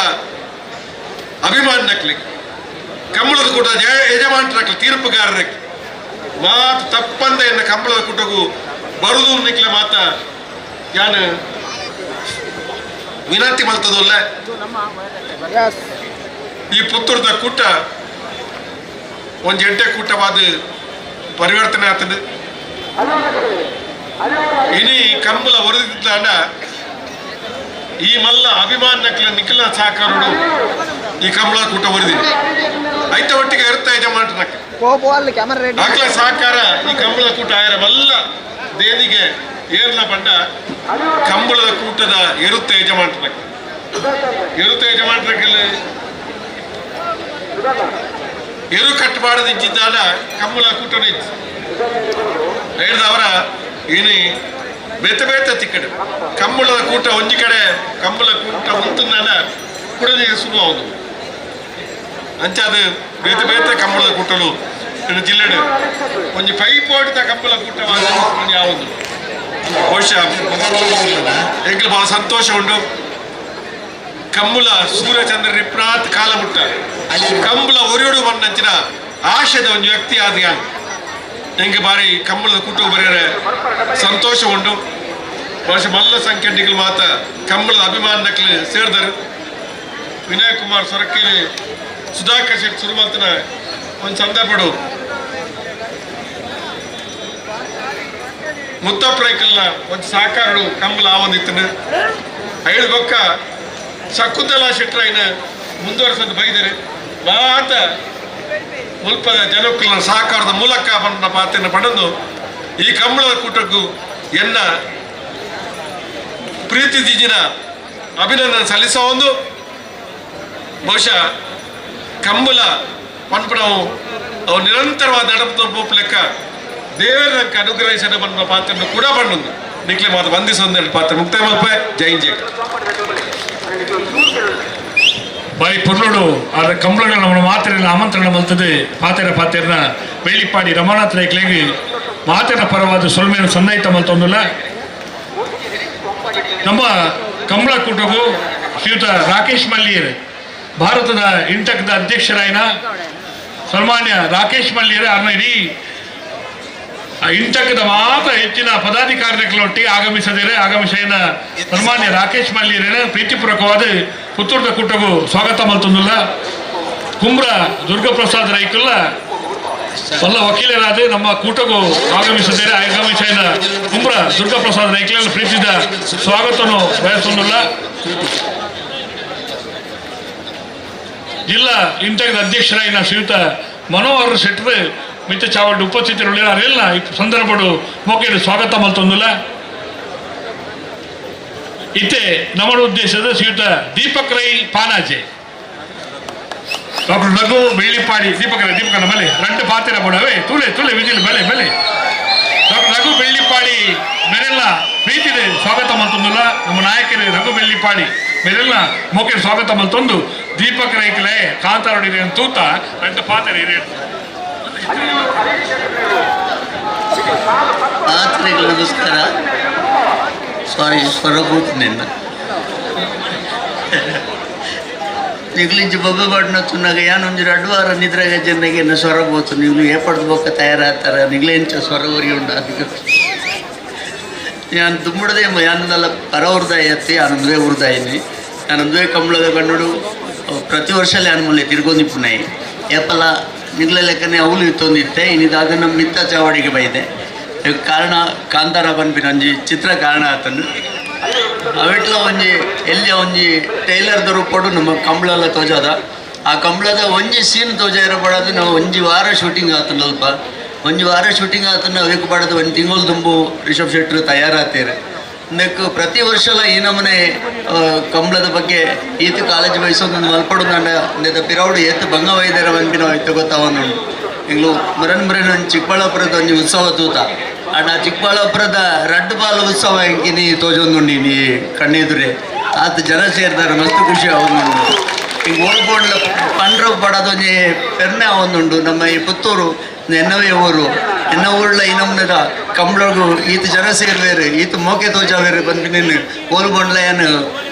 ಅಭಿಮಾನಿ ನಕ್ಲಿ ಕಂಬಳದ ಕೂಟ ಯಜಮಾನರಕ್ಲಿ ತೀರ್ಪುಗಾರರಕ್ಕೆ ಮಾತು ತಪ್ಪಂದ ಎನ್ನ ಕಂಬಳದ ಕೂಟಗೂ ಬರುದು ನಿಕ್ಲೆ ಮಾತ ಯಾನು ವಿನಂತಿ ಮಲ್ತದಲ್ಲ. ಈ ಪುತ್ತೂರದ ಕೂಟ ಒಂದು ಎಡ್ಡೆ ಕೂಟವಾದ ಪರಿವರ್ತನೆ ಆಗ್ತದೆ. ಇನಿ ಕಂಬಳ ಒರೆದಿದ್ದ ಈ ಮಲ್ಲ ಅಭಿಮಾನ ನಿಖಿಲ ಸಹಕಾರಡು ಈ ಕಂಬಳ ಕೂಟ ಒರೆದಿ ಐತ ಒಟ್ಟಿಗೆ ಇರ್ತಾ ಯಜಮಾನಕ್ಕೆ ಅಕ್ಲ ಸಹಕಾರ ಈ ಕಂಬಳ ಕೂಟ ಆಯರ ಮಲ್ಲ ದೇನಿಗೆ ಏರ್ನ ಬಂಡ ಕಂಬಳದ ಕೂಟದ ಎರುತ್ತೆ ಯಜಮಾನಕ್ಕೆ ಎರುತ್ತೆ ಯಜಮಾನಕ್ಕೆ ಎರು ಕಟ್ಟಬಾರದು ಇದ್ದಿದ್ದಾಗ ಕಂಬಳ ಕೂಟನೇ ಇತ್ತು. ಹೇಳಿದವರ ಇನಿ ಬೇತೆ ಬೇತೆ ತಿಕ್ಕಡೆ ಕಂಬಳದ ಕೂಟ ಒಂಜಿ ಕಡೆ ಕಂಬಳ ಕೂಟ ಉಂಟುನಾನ ಕುಡನಿಗೆ ಸುಲಭ ಹೌದು ಅಂಚಾದ ಬೇತೆ ಬೇತೆ ಕಂಬಳದ ಕೂಟಲು ಇನ್ನು ಜಿಲ್ಲೆಡು ಒಂಜಿ 5 ಕಂಬಳ ಕೂಟ ಯಾವುದು ಬಹುಶಃ ಎಂಗ್ಲು ಬಹಳ ಸಂತೋಷ ಉಂಟು. ಕಂಬಳ ಸೂರ್ಯಚಂದ್ರ ರಿಪ್ರಾತ್ ಕಾಲ ಮುಟ್ಟ ಕಂಬಳ ಒರಿಯೋಡು ಬಂದಂಚಿನ ಆಶಯದ ಒಂದು ವ್ಯಕ್ತಿ ಆದ ಎಂಗೆ ಬಾರಿ ಕಂಬಳದ ಕೂಟ ಬರೆಯರೆ ಸಂತೋಷ ಉಂಟು. ಬಹುಶಃ ಮಲ್ಲ ಸಂಖ್ಯೆಗಳು ಮಾತ ಕಂಬಳದ ಅಭಿಮಾನಕ್ಕೆ ಸೇರಿದರು. ವಿನಯ್ ಕುಮಾರ್ ಸೊರಕೇರಿ ಸುಧಾಕರ್ ಶೆಟ್ಟಿ ಸುರುಮಲ್ತನ ಒಂದು ಸಂದರ್ಭಡು ಮುತ್ತಪ್ರೈಕಲ್ನ ಒಂದು ಸಹಕಾರಡು ಕಂಬಳ ಆವೊಂದಿತ್ತನು ಐದು ಬೊಕ್ಕ ಶಕುಂತಲಾ ಶೆಟ್ಟರಾಯಿನ ಮುಂದುವರಿಸೋದು ಬೈದರೆ ಮಾತ ಮುಲ್ಪದ ಜನಕ್ಕಲ ಸಹಕಾರದ ಮೂಲಕ ಬಂದ ಪಾತ್ರೆಯನ್ನು ಪಡೆದು ಈ ಕಂಬಳದ ಕೂಟಕ್ಕೂ ಎನ್ನ ಪ್ರೀತಿ ಜಿಜಿನ ಅಭಿನಂದನೆ ಸಲ್ಲಿಸುವ ಒಂದು ಬಹುಶಃ ಕಂಬಳ ಪನ್ಪಣವು ಅವು ನಿರಂತರವಾದ ನಡಪದ ಲೆಕ್ಕ ದೇವರ ಅನುಗ್ರಹಿಸಲು ಬಂದ ಪಾತ್ರವನ್ನು ಕೂಡ ಬಂದು ನಿಕ್ಲೆ ಮಾತು ವಂದಿಸೊಂದೆರಡು ಪಾತ್ರ ಮುಕ್ತಾಯ ಮಲ್ಪ ಜೈನ್ ಜೇಕ್ ಬಾಯಿ ಪೊರ್ಲುಡು ಅದರ ಕಂಬಳಗಳ ನಮ್ಮ ಮಾತೆರೆಲ್ಲ ಆಮಂತ್ರಣ ಮಲ್ತದೆ ಪಾತೆರ ಪಾತೆರ್ನ ಬೇಲಿಪಾಡಿ ರಮಾನಾಥ್ ರೈಕ್ಲೆಗೆ ಮಾತೆರ ಪರವಾದ ಸೊಲ್ಮೆಯನ್ನು ಸನ್ನಾಯಿತ ಮಲ್ತೊಂದುಲ್ಲ. ನಮ್ಮ ಕಂಬಳ ಕೂಟಗೂ ಶ್ರೀಯುತ ರಾಕೇಶ್ ಮಲ್ಲಿಯರ್ ಭಾರತದ ಇಂಟಕ್ದ ಅಧ್ಯಕ್ಷರಾಯನ ಸನ್ಮಾನ್ಯ ರಾಕೇಶ್ ಮಲ್ಲಿಯರ್ ಅರ್ನ ಇಡೀ ಇಂಟಕದ ಮಾತ್ರ ಹೆಚ್ಚಿನ ಪದಾಧಿಕಾರಿಗಳೊಟ್ಟಿಗೆ ಆಗಮಿಸದಿರೆ ಆಗಮಿಸಿದ ಸನ್ಮಾನ್ಯ ರಾಕೇಶ್ ಮಲ್ಲಿಯರೇನ ಪ್ರೀತಿಪೂರ್ವಕವಾದ ಪುತ್ತೂರದ ಕೂಟಗೂ ಸ್ವಾಗತ ಮಲ್ತೊಂದುಲ್ಲ. ಕುಂಬ್ರ ದುರ್ಗಾಪ್ರಸಾದ್ ರೈಕುಲ್ಲ ಎಲ್ಲ ವಕೀಲರಾದ ನಮ್ಮ ಕೂಟಗೂ ಆಗಮಿಸಿದ್ದಾರೆ. ಆಗಮಿಸಿದ ಕುಂಬ್ರ ದುರ್ಗಾಪ್ರಸಾದ್ ರೈಕುಲ ಪ್ರೀತಿದ ಸ್ವಾಗತವನ್ನು ಬಯಸೊಂದುಲ್ಲ. ಜಿಲ್ಲಾ ಇಂಟಕದ ಅಧ್ಯಕ್ಷರಾಗಿನ ಶ್ರೀಯುತ ಮನೋಹರ್ ಶೆಟ್ಟರ್ ಮಿತ್ತ ಚಾವಡಿ ಉಪಸ್ಥಿತರುಳ್ಳ ಅರೆಲ್ಲ ಈ ಸಂದರ್ಭಡು ಮೋಕೆಡು ಸ್ವಾಗತ ಮಲ್ತೊಂದುಲ್ಲ. ಇತ್ತೆ ನಮ್ಮ ಉದ್ದೇಶದ ಶ್ರೀಯುತ ದೀಪಕ್ ರೈ ಪಾನಾಜೆ, ಡಾಕ್ಟರ್ ರಘು ಬೆಳ್ಳಿಪಾಡಿ, ದೀಪಕ್ ರೈ ದೀಪಕನ ಬಲೆ ರಂಟು ಪಾತಿರ ಬಡವೆ ತುಲೆ ತುಲೆ ವಿಜಿಲ್ ಬಲೆ ಬಲೆ ಡಾಕ್ಟರ್ ರಘು ಬೆಳ್ಳಿಪಾಡಿ ಮೇರೆಲ್ಲ ಪ್ರೀತಿದೆ ಸ್ವಾಗತ ಮಲ್ತೊಂದುಲ್ಲ. ನಮ್ಮ ನಾಯಕರು ರಘು ಬೆಳ್ಳಿಪಾಡಿ ಮೇರೆಲ್ಲ ಮೋಕೆ ಸ್ವಾಗತ ಮಲ್ತೊಂದು ದೀಪಕ್ ರೈಕಲೆ ಕಾಂತಾರೊಡಿದೆ ತೂತ ರಂಟು ಪಾತಿರ ಹಿರಿಯ ಪಾತ್ರೆಗಳು ನಮಸ್ಕಾರ. ಸಾರಿ ಸ್ವರಭೂತ್ ನಿನ್ನ ನಿಗ್ಲಿಂಚಿ ಬೊಬ್ಬೆ ಬಾಡಿನೊತ್ತುನ್ನಾಗ ಯಾನೊಂಜಿ ರಡ್ಡು ವಾರ ನಿದ್ರಾಗ ಜನ್ನಗೆ ಸ್ವರಭೂತು ನಿಗ್ಲು ಏಪಡ್ದು ಬೊಕ್ಕ ತಯಾರಾಗ್ತಾರ ನಿಗ್ಲೇಂಚ ಸ್ವರ ಉರಿ ಉಂಡು ಅದಕ್ಕೆ ನಾನು ದುಮ್ಮಡದೆ ಯಾನಂದಲ್ಲ ಪರ ಉರ್ದಾಯ ಅತ್ತಿ ಯಾನೊಂದುವೇ ಉರ್ದಾಯಿನಿ ಯಾನೊಂದುವೇ ಕಂಬಳದ ಕಣ್ಣುಡು ಪ್ರತಿ ವರ್ಷ ಯಾನ್ ಮೂಲೆ ತಿರ್ಗೊಂದಿಪ್ಪುನಾಯಿ ಏಪಲ ನಿಗ್ಲ ಲೆಕ್ಕನೆ ಅವಲು ಇತ್ತೊಂದಿತ್ತೆ ಇನ್ನಿದು ಅದು ನಮ್ಮ ಮಿತ್ತ ಚಾವಡಿಗೆ ಬೈದೆ ಕಾರಣ ಕಾಂತಾರ ಪನ್ಪಿನ ಒಂಜಿ ಚಿತ್ರ ಕಾರಣ ಆತನು ಅವೆಟ್ಲ ಒಂಜಿ ಎಲ್ಲಿ ಒಂಜಿ ಟೈಲರ್ದ ರೂಪಡು ನಮ್ಮ ಕಂಬಳೆಲ್ಲ ತೋಜಾದ ಆ ಕಂಬಳದ ಒಂಜಿ ಸೀನ್ ತೋಜ ಇರಬಾರ್ದು. ನಾವು ಒಂಜಿ ವಾರ ಶೂಟಿಂಗ್ ಆತನಲ್ಪ ಒಂಜಿ ವಾರ ಶೂಟಿಂಗ್ ಆತನ ಅವೆಕ್ ಬಾಡದು ಒಂದು ತಿಂಗಳು ತುಂಬು ರಿಷಬ್ ಶೆಟ್ಟರು ತಯಾರಾಗ್ತಾರೆ. ಅದಕ್ಕೆ ಪ್ರತಿ ವರ್ಷಲ ಈ ನಮನೆ ಕಂಬಳದ ಬಗ್ಗೆ ಈತ ಕಾಲೇಜ್ ವಯಸ್ಸೊಂದು ಮಲ್ಪಡು ನನ್ನ ಪಿರೌಡು ಏತು ಭಂಗ ವೈದ್ಯರ ಬಂಪಿನ ಗೊತ್ತಾವನು ಇಂಗ್ಲು ಮುರನ್ ಮುರನ್ ಒಂದು ಚಿಕ್ಕಬಳ್ಳಾಪುರದ ಒಂಜಿ ಉತ್ಸವ ತೂತ ಅಂಡ್ ಆ ಚಿಕ್ಕಬಳ್ಳಾಪುರದ ರಡ್ಡು ಬಾಲ ಉತ್ಸವ ಎಂಕಿನಿ ತೋಜೊಂದುಂಡಿ ನೀ ಕಣ್ಣೆದುರೆ ಆತ ಜನ ಸೇರ್ತಾರೆ ಮಸ್ತ್ ಖುಷಿ ಅವನುಂಡು. ಈಗ ಓಡ್ಬೋಡ್ಲ ಪಂಡ್ರ ಪಡದೊಂಜಿ ಪೆರ್ಮೆ ಅವನುಂಡು. ನಮ್ಮ ಈ ಪುತ್ತೂರು ಎನ್ನವೇ ಊರು ಎನ್ನ ಊರ್ಲ ಈ ನಮ್ಮದ ಕಂಬಳಗು ಈತ ಜನ ಸೇರ್ವೇರು ಈತ ಮೋಕೆ ತೋಜಾವೇರು ಬಂದು ಓಲ್ಬೊಂಡ್ಲ ಏನು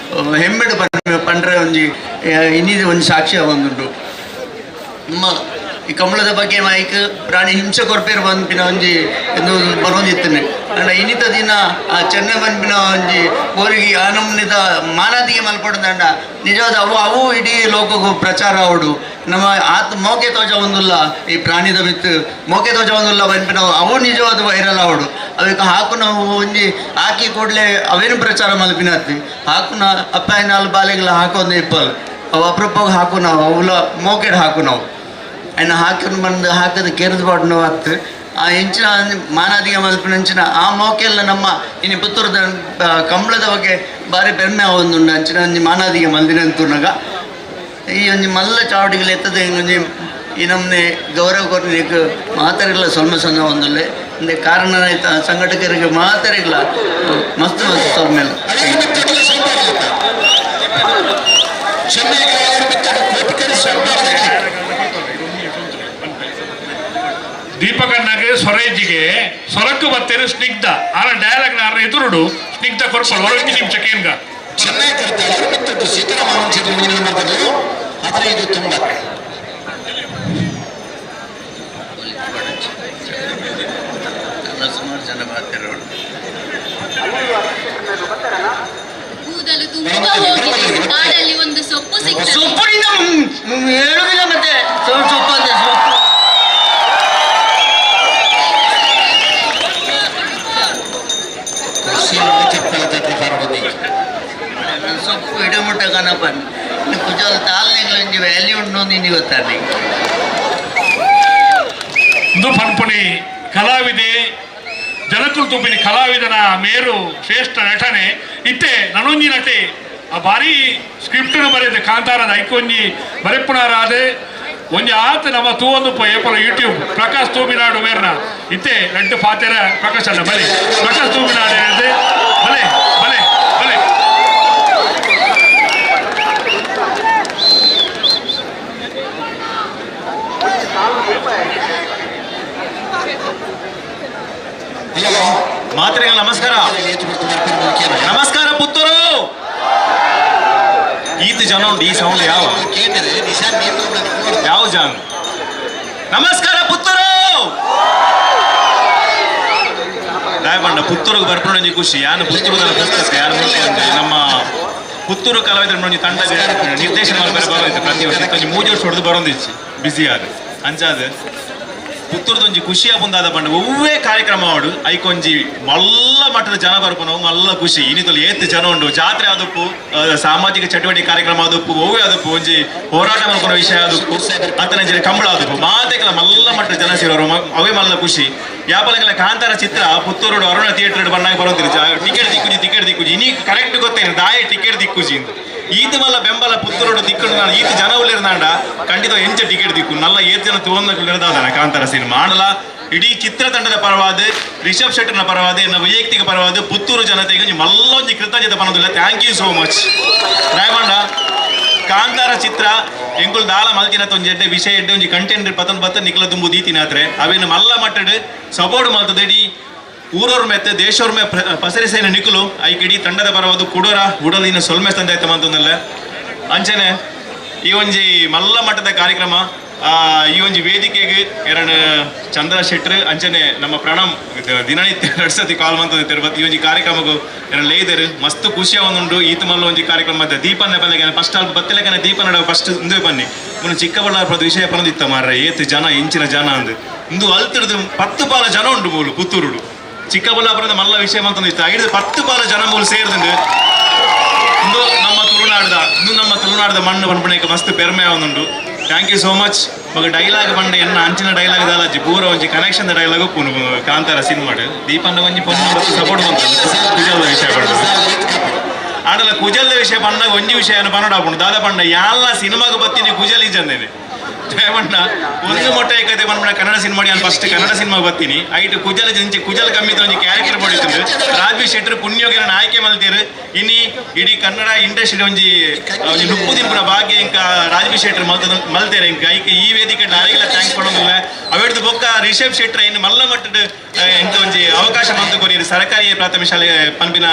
ಹೆಮ್ಮೆಡು ಪಂಡ್ರೆ ಒಂಜಿ ಇನ್ನಿದು ಒಂದು ಸಾಕ್ಷಿ ಅವನುಂಡು. ನಮ್ಮ ಈ ಕಂಬಳದ ಬಗ್ಗೆ ಮೈಕ್ ಪ್ರಾಣಿ ಹಿಂಸೆ ಕೊರ್ಪೇರು ಬಂದ್ಪಿನ ಒಂಜಿ ಬರೋದಿತ್ತನೆ ಅಂಡ ಇನ್ನಿತ ದಿನ ಆ ಚೆನ್ನೈ ಬಂದ್ಪಿನ ಒಂಜಿ ಬೋರಿಗೆ ಆ ನಮ್ಮನಿದ ಮಾನಾದಿಗೆ ಮಲ್ಪಡ್ದಂಡ ನಿಜವಾದ ಅವು ಅವು ಇಡೀ ಲೋಕಕ್ಕೂ ಪ್ರಚಾರ ಅವಡು ನಮ್ಮ ಆತ ಮೋಕೆ ತೋಜ ಒಂದುಲ್ಲ ಈ ಪ್ರಾಣಿದ ಬಿತ್ತು ಮೋಕೆ ತೋಜ ಒಂದುಲ್ಲ ಬಂದ್ಪಿನ ಅವು ನಿಜವಾದ ವೈರಲ್ ಅವಡು ಅವಕ್ಕೆ ಹಾಕು ನಾವು ಒಂಜಿ ಹಾಕಿ ಕೂಡಲೇ ಅವೇನು ಪ್ರಚಾರ ಮಲ್ಪಿನತ್ತಿ ಹಾಕುನ ಅಪ್ಪಾಯಿನ ಬಾಲೆಗಳ ಹಾಕೋದು ಇಪ್ಪಲ್ ಅವು ಅಪರೂಪಕ್ಕೆ ಹಾಕು ನಾವು ಅವುಲ ಮೋಕೆಡ್ ಹಾಕು ನಾವು ಆಯ್ನ ಹಾಕೊಂಡು ಬಂದು ಹಾಕದ ಕೆರೆದು ಬಾಡ್ನೋ ಆತು ಆ ಹೆಂಚಿನ ಮಾನಾದಿಗೆ ಮಲ್ಪಿನ ಅಂಚಿನ ಆ ಮೋಕೆಲ್ಲ ನಮ್ಮ ಇನ್ನು ಪುತ್ತೂರದ ಕಂಬಳದ ಬಗ್ಗೆ ಭಾರಿ ಪೆರ್ಮೆ ಒಂದುಂಡು ಅಂಚಿನ ಒಂಜಿ ಮಾನಾದಿಗೆ ಮಲ್ದಿನಂತುನಗ ಈ ಒಂಜಿ ಮಲ್ಲ ಚಾವಡಿಗಳು ಎತ್ತದ ಒಂಜಿ ಈ ನಮ್ಮನೆ ಗೌರವ ಕೊರ್ನಿಕ್ ಮಾತರಿಲ್ಲ ಸೊಲ್ಮೆ ಸೊನ್ನೆ ಒಂದುಲ್ಲೆ ಇಂದೆ ಕಾರಣ ಸಂಘಟಕರಿಗೆ ಮಾತರಿಲ್ಲ ಮಸ್ತ್ ಮಸ್ತ್ ಸೊಲ್ಮೆಲ್ಲ. ದೀಪಕಣ್ಣಗೆ ಸ್ವರೇಜಿಗೆ ಸೊರಕು ಬತ್ತೇರು ಸ್ನಿಗ್ಧ ಆರ ಡೈಲಾಗ್ ಆರ ಎದುರುಡು ಸ್ನಿಗ್ಧ ಕೊರ್ಪಡು ಹೊರಗೆ ನಿಮಿಷ ಕೇಂದ್ರ ಸುಮಾರು ಜನ ಬಾತಿರೋಡು ಕೂದಲು ತುಂಬಾ ಹೋಗಿದೆ, ಕಾಡಲ್ಲಿ ಒಂದು ಸೊಪ್ಪು ಸಿಗ್ತದೆ. ಸೊಪ್ಪಿನಿಂದ ಹೇಳುದಿಲ್ಲ ಮತ್ತೆ ಸೊಪ್ಪು ಅಂತ ಸೊಪ್ಪು. ಸೊಪ್ಪು ಇಡಮುಟ್ಟ ಕನಪನ್ ಕುಜಾಲ ತಾಲ್ನೆಗಳೊಂಜಿ ವ್ಯಾಲ್ಯೂ ಉಂಟು ನಿನ್ಗೆ ಗೊತ್ತಾನೆ. ಇಂದು ಪನ್ಪುಣಿ ಕಲಾವಿದೆ ಜನಕುಲ್ ತುಪ್ಪಿನಿ ಕಲಾವಿದನ ಮೇರು ಶ್ರೇಷ್ಠ ನಟನೆ ಇತ್ತೆ ನನೊಂಜಿ ನಟೆ ಆ ಭಾರಿ ಸ್ಕ್ರಿಪ್ಟ್ ಬರೆದ ಕಾಂತಾರದ ಐಕೊಂಜಿ ಬರೆಪುಣರಾದೆ ಒಂಜಿ ಆತ ನಮ್ಮ ತೂವೊಂದು ಏಪಲ ಯೂಟ್ಯೂಬ್ ಪ್ರಕಾಶ್ ತೂಬಿನಾಡು ಮೇರ್ನ ಇತ್ತೆ ರೆಡ್ಡು ಪಾತೆರ ಪ್ರಕಾಶ್ ಅಲ್ಲ ಬಲೆ ಪ್ರಕಾಶ್ ತೂಬಿನಾಡು ಹೇಳಿದೆ ಬಲೆ ಬಲೆ ಬಲೆ. ಮಾತ್ರೆಗಳ ನಮಸ್ಕಾರ ನಮಸ್ಕಾರ ಪುತ್ತೂರು. ಈತ ಜನ ಉಂಟು ಈ ಸೌಂಡ್ ಯಾವ ಯಾವ ಜಾನ್. ನಮಸ್ಕಾರ ಪುತ್ತೂರು. ದಾಯಪಂಡ ಪುತ್ತೂರುಗೆ ಬರ್ಪುನ ಒಂಜಿ ಖುಷಿ. ಯಾನು ಪುತ್ತೂರುದ ಪುಸ್ತಕ ಯಾನು ನಮ್ಮ ಪುತ್ತೂರು ಕಲಾವಿದರ ಒಂಜಿ ತಂಡ ನಿರ್ದೇಶನ ಮಲ್ಪರೆ ಬರೋದಿತ್ತು ಪ್ರತಿ ವರ್ಷ. ಒಂಜಿ 3 ವರ್ಷ ಹೊಡೆದು ಬರೋದಿಚ್ಚಿ ಬಿಸಿ ಆದ ಅಂಚಾದ ಪುತ್ತೂರುದೊಂಜಿ ಖುಷಿಯ ಪುಂದಾದ ಪಂಡ ಒವ್ವೇ ಕಾರ್ಯಕ್ರಮ ಮಾಡು ಐಕೊಂಜಿ ಮಲ್ಲ ಮಟ್ಟದ ಜನ ಬರ್ಪುನವು ಮಲ್ಲ ಖುಷಿ. ಇನ್ನಿತೊಲು ಏತ್ ಜನ ಉಂಡು ಜಾತ್ರೆ ಆದಪ್ಪು, ಸಾಮಾಜಿಕ ಚಟುವಟಿಕೆ ಕಾರ್ಯಕ್ರಮ ಆದಪ್ಪು, ಒವ್ವೇ ಆದಪ್ಪು, ಒಂಜಿ ಹೋರಾಟ ಮಲ್ಪುನ ವಿಷಯ ಆದಪ್ಪು, ಅತ್ತನಂಚಿನ ಕಂಬಳ ಆದಪ್ಪು, ಮಾತೆಕಲ ಮಲ್ಲ ಮಟ್ಟದ ಜನ ಸೇರೋರು ಅವೇ ಮಲ್ಲ ಖುಷಿ. ಯಾಪಲಂಗಲ ಕಾಂತಾರ ಚಿತ್ರ ಪುತ್ತೂರು ಅರುಣ ಥಿಯೇಟರ್ ಬಣ್ಣಾಗ ಬರೋದಿಲ್ಲ. ಟಿಕೆಟ್ ದಿಕ್ಕುಜಿ, ಟಿಕೆಟ್ ದಿಕ್ಕುಜಿ, ಇನಿ ಕರೆಕ್ಟ್ ಗೊತ್ತೇನು ದಾಯ ಟಿಕೆಟ್ ದಿಕ್ಕುಜಿ ಅಂತ. ಈತ ಮಲ್ಲ ಬೆಂಬಲ ಪುತ್ತೂರು ದಿಕ್ಕುಂಡು ನಾನು ಈತ ಜನ ಉಳ್ಳಿರ್ನಾಂಡ ಖಂಡಿತ ಎಂಚ ಟಿಕೆಟ್ ದಿಕ್ಕು ನಲ್ಲ ಏತ್ ಜನ ತುವಂದ ಕಾಂತಾರ ಸಿನಿಮಾ. ಆಂಡಲ ಇಡೀ ಚಿತ್ರತಂಡದ ಪರವಾದ, ರಿಷಬ್ ಶೆಟ್ಟರ್ನ ಪರವಾದ, ಎನ್ನ ವೈಯಕ್ತಿಕ ಪರವಾದ ಪುತ್ತೂರು ಜನತೆಗೆ ಮಲ್ಲೊಂಜಿ ಕೃತಜ್ಞತೆ ಪನ್ನೋದಿಲ್ಲ. Thank you so much. ರಾಯಮಂಡ ಕಾಂತಾರ ಚಿತ್ರ ಎಂಕುಲು ದಾಲ ಮಲ್ತಿನ ಒಂಜಿ ಎಡ್ಡೆ ವಿಷಯ ಎಡ್ಡೆ ಒಂಜಿ ಕಂಟೆಂಟ್ ಪತ್ತೊಂದು ಪತ್ತ ನಿಕ್ಲ ತುಂಬು ದೀತಿನಾತ್ರೆ ಅವೇನು ಮಲ್ಲ ಮಟ್ಟಡ್ ಸಪೋರ್ಟ್ ಮಲ್ತದೆ. ಇಡೀ ಊರವ್ರ ಮೆತ್ತೆ ದೇಶವ್ರ ಮೇ ಪಸರಿಸೇನ ನಿಕುಲು ಐಕ್ ಇಡೀ ತಂಡದ ಪರವಾದ ಕುಡೋರ ಉಡಲಿನ ಸೊಲ್ಮೆ ತಂದಾಯ್ತ ಅಂತಂದಲ್ಲ. ಅಂಚನೆ ಈ ಒಂಜಿ ಮಲ್ಲ ಮಟ್ಟದ ಕಾರ್ಯಕ್ರಮ ಈ ಒಂಜಿ ವೇದಿಕೆಗೆ ಎರಡು ಚಂದ್ರ ಶೆಟ್ರು ಅಂಚನೆ ನಮ್ಮ ಪ್ರಣಮ್ ದಿನನಿತ್ಯ 2 ಸತಿ ಕಾಲ್ ಮಂತಂದು ತಿರುಪತಿ ಈ ಒಂಜಿ ಕಾರ್ಯಕ್ರಮಕ್ಕೂ ಎರಡು ಲೇದರು ಮಸ್ತ್ ಖುಷಿಯ ಒಂದುಂಡು. ಈತ ಮಲ್ಲ ಒಂಜಿ ಕಾರ್ಯಕ್ರಮ ದೀಪನ ಬಲ್ಲೆಗೆ ಫಸ್ಟ್ ಅಲ್ಪ ಬತ್ತಲೆಕನೆ ದೀಪನ ಫಸ್ಟ್ ಇಂದುವೆ ಬನ್ನಿ ಮುನ್ನ ಚಿಕ್ಕಬಳ್ಳಾಪುರದ ವಿಷಯ ಪನದಿತ್ತ ಮಾರ್ರೆ ಏತ್ ಜನ ಇಂಚಿನ ಜನ ಅಂದು ಇಂದು ಅಲ್ತಿಡ್ದು 10 ಪಾಲ ಜನ ಉಂಡು ಮೂಲು ಪುತ್ತೂರುಡು. ಚಿಕ್ಕಬಳ್ಳಾಪುರದ ಮಲ್ಲ ವಿಷಯ ಮಂತಂದಿತ್ತು ಐದು 10 ಪಾಲ ಜನ ಮೂಲು ಸೇರಿದಂಡು. ಇಂದು ನಮ್ಮ ತುಳುನಾಡದ ಇಂದು ನಮ್ಮ ತುಳುನಾಡದ ಮಣ್ಣು ಪನ್ಪಣೆಗೆ ಮಸ್ತ್ ಪೆರ್ಮೆ ಒಂದುಂಡು. Thank you so much. ಮಗ ಡೈಲಾಗ್ ಬಂಡ ಎನ್ನ ಅಂಚಿನ ಡೈಲಾಗ್ ದಾಲಜ್ಜಿ ಪೂರ ಒಂಜಿ ಕನೆಕ್ಷನ್ ಡೈಲಾಗ್ ಪೂನು ಕಾಂತಾರ ಸಿನಿಮಾಡು ದೀಪನ್ನ ಒಂಜಿ ಪೊನ್ನು ಸಪೋರ್ಟ್ ಬಂತು ಕುಜಲ್ದ ವಿಷಯ ಪಂಡ ಆಡಲ ಕುಜಲ್ದ ವಿಷಯ ಪಂಡ ಒಂಜಿ ವಿಷಯ ಪನ್ನಡ ದಾದ ಪಂಡ ಯಾಲ ಸಿನಿಮಾಗ ಬತ್ತೀನಿ ಕುಜಲ್ ಇಜ್ಜಂದೇನೆ ಜಯಮಣ್ಣ ಒಂದು ಮೊಟ್ಟೆ ಏಕತೆ ಪನ್ಪಣ ಕನ್ನಡ ಸಿನಿಮಾ ನಾನು ಫಸ್ಟ್ ಕನ್ನಡ ಸಿನಿಮಾ ಬರ್ತೀನಿ ಐಟ್ ಕುಜಲ್ ಜಂಚಿ ಕುಜಲ್ ಕಮ್ಮಿ ಒಂಜಿ ಕ್ಯಾರೆಕ್ಟರ್ ಪಡಿತು ರಾಜ್ವಿ ಶೆಟ್ಟರ್ ಪುಣ್ಯೋಗಿರ ಆಯ್ಕೆ ಮಲ್ತೀರು. ಇನಿ ಇಡೀ ಕನ್ನಡ ಇಂಡಸ್ಟ್ರಿ ಒಂಜಿ ಒಂಜಿ ನುಪ್ಪು ದಿನಪುನ ಭಾಗ್ಯ ಇಂಕ ರಾಜ್ವಿ ಶೆಟ್ಟರ್ ಮಲ್ತೇರೆ ಇಂಕ ಐಕೆ ಈ ವೇದಿಕೆ ನಾಯಿಗೆಲ್ಲ thanks ಕೊಡೋದಿಲ್ಲ. ಅವೆಡ್ದು ಬೊಕ್ಕ ರಿಷಬ್ ಶೆಟ್ಟರ್ ಇನ್ನು ಮಲ್ಲ ಮಟ್ಟದ ಎಂತ ಒಂಜಿ ಅವಕಾಶ ಬಂತು ಕೊರಿಯರು ಸರ್ಕಾರಿ ಪ್ರಾಥಮಿಕ ಶಾಲೆ ಪನ್ಪಿನ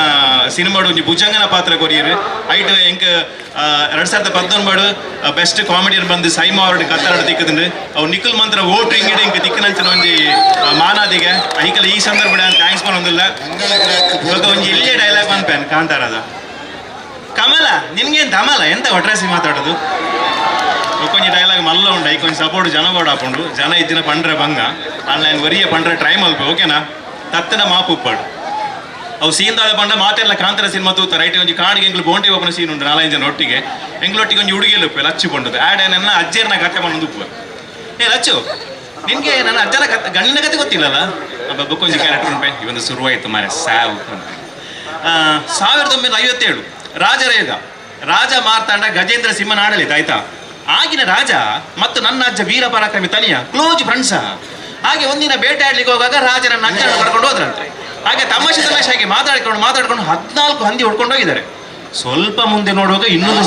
ಸಿನಿಮಾಡು ಒಂಜಿ ಭುಜಂಗನ ಪಾತ್ರ ಕೊರಿಯರು. ಐಟ್ ಎಂಕ್ 2019 ಬೆಸ್ಟ್ ಕಾಮಿಡಿಯನ್ ಬಂದು ಸೈಮಾ ಅವಾರ್ಡ್ ಕತ್ತಾರಡು ತಿಕ್ಕದಂಡು ಅವು ನಿಖಿಲ್ ಮಂತ್ರ ವೋಟ್ ಇಂಗಿಡ ಇಂಕ ತಿಕ್ಕನಂಚಿನ ಒಂಜಿ ಮಾನಾದಿಗೆ ಐಕಲ ಈ ಸಂದರ್ಭ thanks ಪನ್ನೊಂದಿಲ್ಲ. ಇವಾಗ ಒಂಜಿ ಇಲ್ಲೇ ಡೈಲಾಗ್ ಪನ್ಪೇನ್ ಕಾಂತಾರದ ಕಮಲ ನಿನ್ಗೇನು ದಮಲ ಎಂತ ಒಟ್ರಾಸಿ ಮಾತಾಡೋದು ಒಂಜಿ ಡೈಲಾಗ್ ಮಲ್ಲ ಉಂಡು ಐಕೊಂಜಿ ಸಪೋರ್ಟ್ ಜನ ಬೋಡ ಹಾಕೊಂಡು ಜನ ಇದ್ದಿನ ಪಂಡ್ರೆ ಬಂಗ ಆನ್ಲೈನ್ ವರಿಯ ಪಂಡ್ರೆ ಟ್ರೈ ಮಲ್ಪ ಓಕೆನಾ ತತ್ತನ ಮಾಪು ಉಪ್ಪಾಡು ಅವು ಸೀನ್ ದಾದ ಪಂಡ ಮಾತೆಲ್ಲ ಕಾಂತಾರ ಸಿನಿಮಾ ತೂತ ರೈಟ್ ಒಂಜಿ ಕಾಡಿಗೆ ಎಂಗ್ಲು ಬೋಂಟಿ ಒಬ್ಬನ ಸೀನ್ ಉಂಟು 4-5 ಜನ ಒಟ್ಟಿಗೆ ಎಂಗ್ಲೊಟ್ಟಿಗೆ ಒಂಜಿ ಹುಡುಗಿಯಲ್ಲಿ ಉಪ್ಪು ಲಚ್ಚು ಕೊಂಡದ್ದು ಆ್ಯಡ್ ನನ್ನ ಅಜ್ಜೇರ್ನ ಕತೆ ಪನ್ನೊಂದು ಉಪ್ಪು. ಏ ಲಚ್ಚು ನಿನಗೆ ನನ್ನ ಅಜ್ಜನ ಕತೆ ಗಂಡಿನ ಕತೆ ಗೊತ್ತಿಲ್ಲಲ್ಲ ಒಬ್ಬ ಬುಕ್ಕೊಂಜಿ ಕ್ಯಾರೆಕ್ಟರ್ ಉಂಟೆ ಇವೊಂದು ಶುರುವಾಯಿತು ಮಾರೆ ಸಾವು 1957 ರಾಜರ ಯುಗ ರಾಜ ಮಾರ್ತಾಂಡ ಗಜೇಂದ್ರ ಸಿಂಹನ ಆಡಳಿತ ಆಯ್ತಾ. ಆಗಿನ ರಾಜ ಮತ್ತು ನನ್ನ ಅಜ್ಜ ವೀರ ಪರಾಕ್ರಮಿ ತನಿಯ ಕ್ಲೋಸ್ ಫ್ರೆಂಡ್ಸ. ಹಾಗೆ ಒಂದಿನ ಬೇಟೆ ಆಡ್ಲಿಕ್ಕೆ ಹೋಗುವಾಗ ರಾಜನನ್ನ ಅಜ್ಜನ ಕರ್ಕೊಂಡು ಹೋದ್ರಂತೆ. ಹಾಗೆ ತಮಾಷೆ ತಮಾಷೆಯಾಗಿ ಮಾತಾಡ್ಕೊಂಡು ಮಾತಾಡ್ಕೊಂಡು 14 ಹಂದಿ ಹೊಡ್ಕೊಂಡು ಹೋಗಿದ್ದಾರೆ. ಸ್ವಲ್ಪ ಮುಂದೆ ನೋಡುವಾಗ ಇನ್ನೊಂದು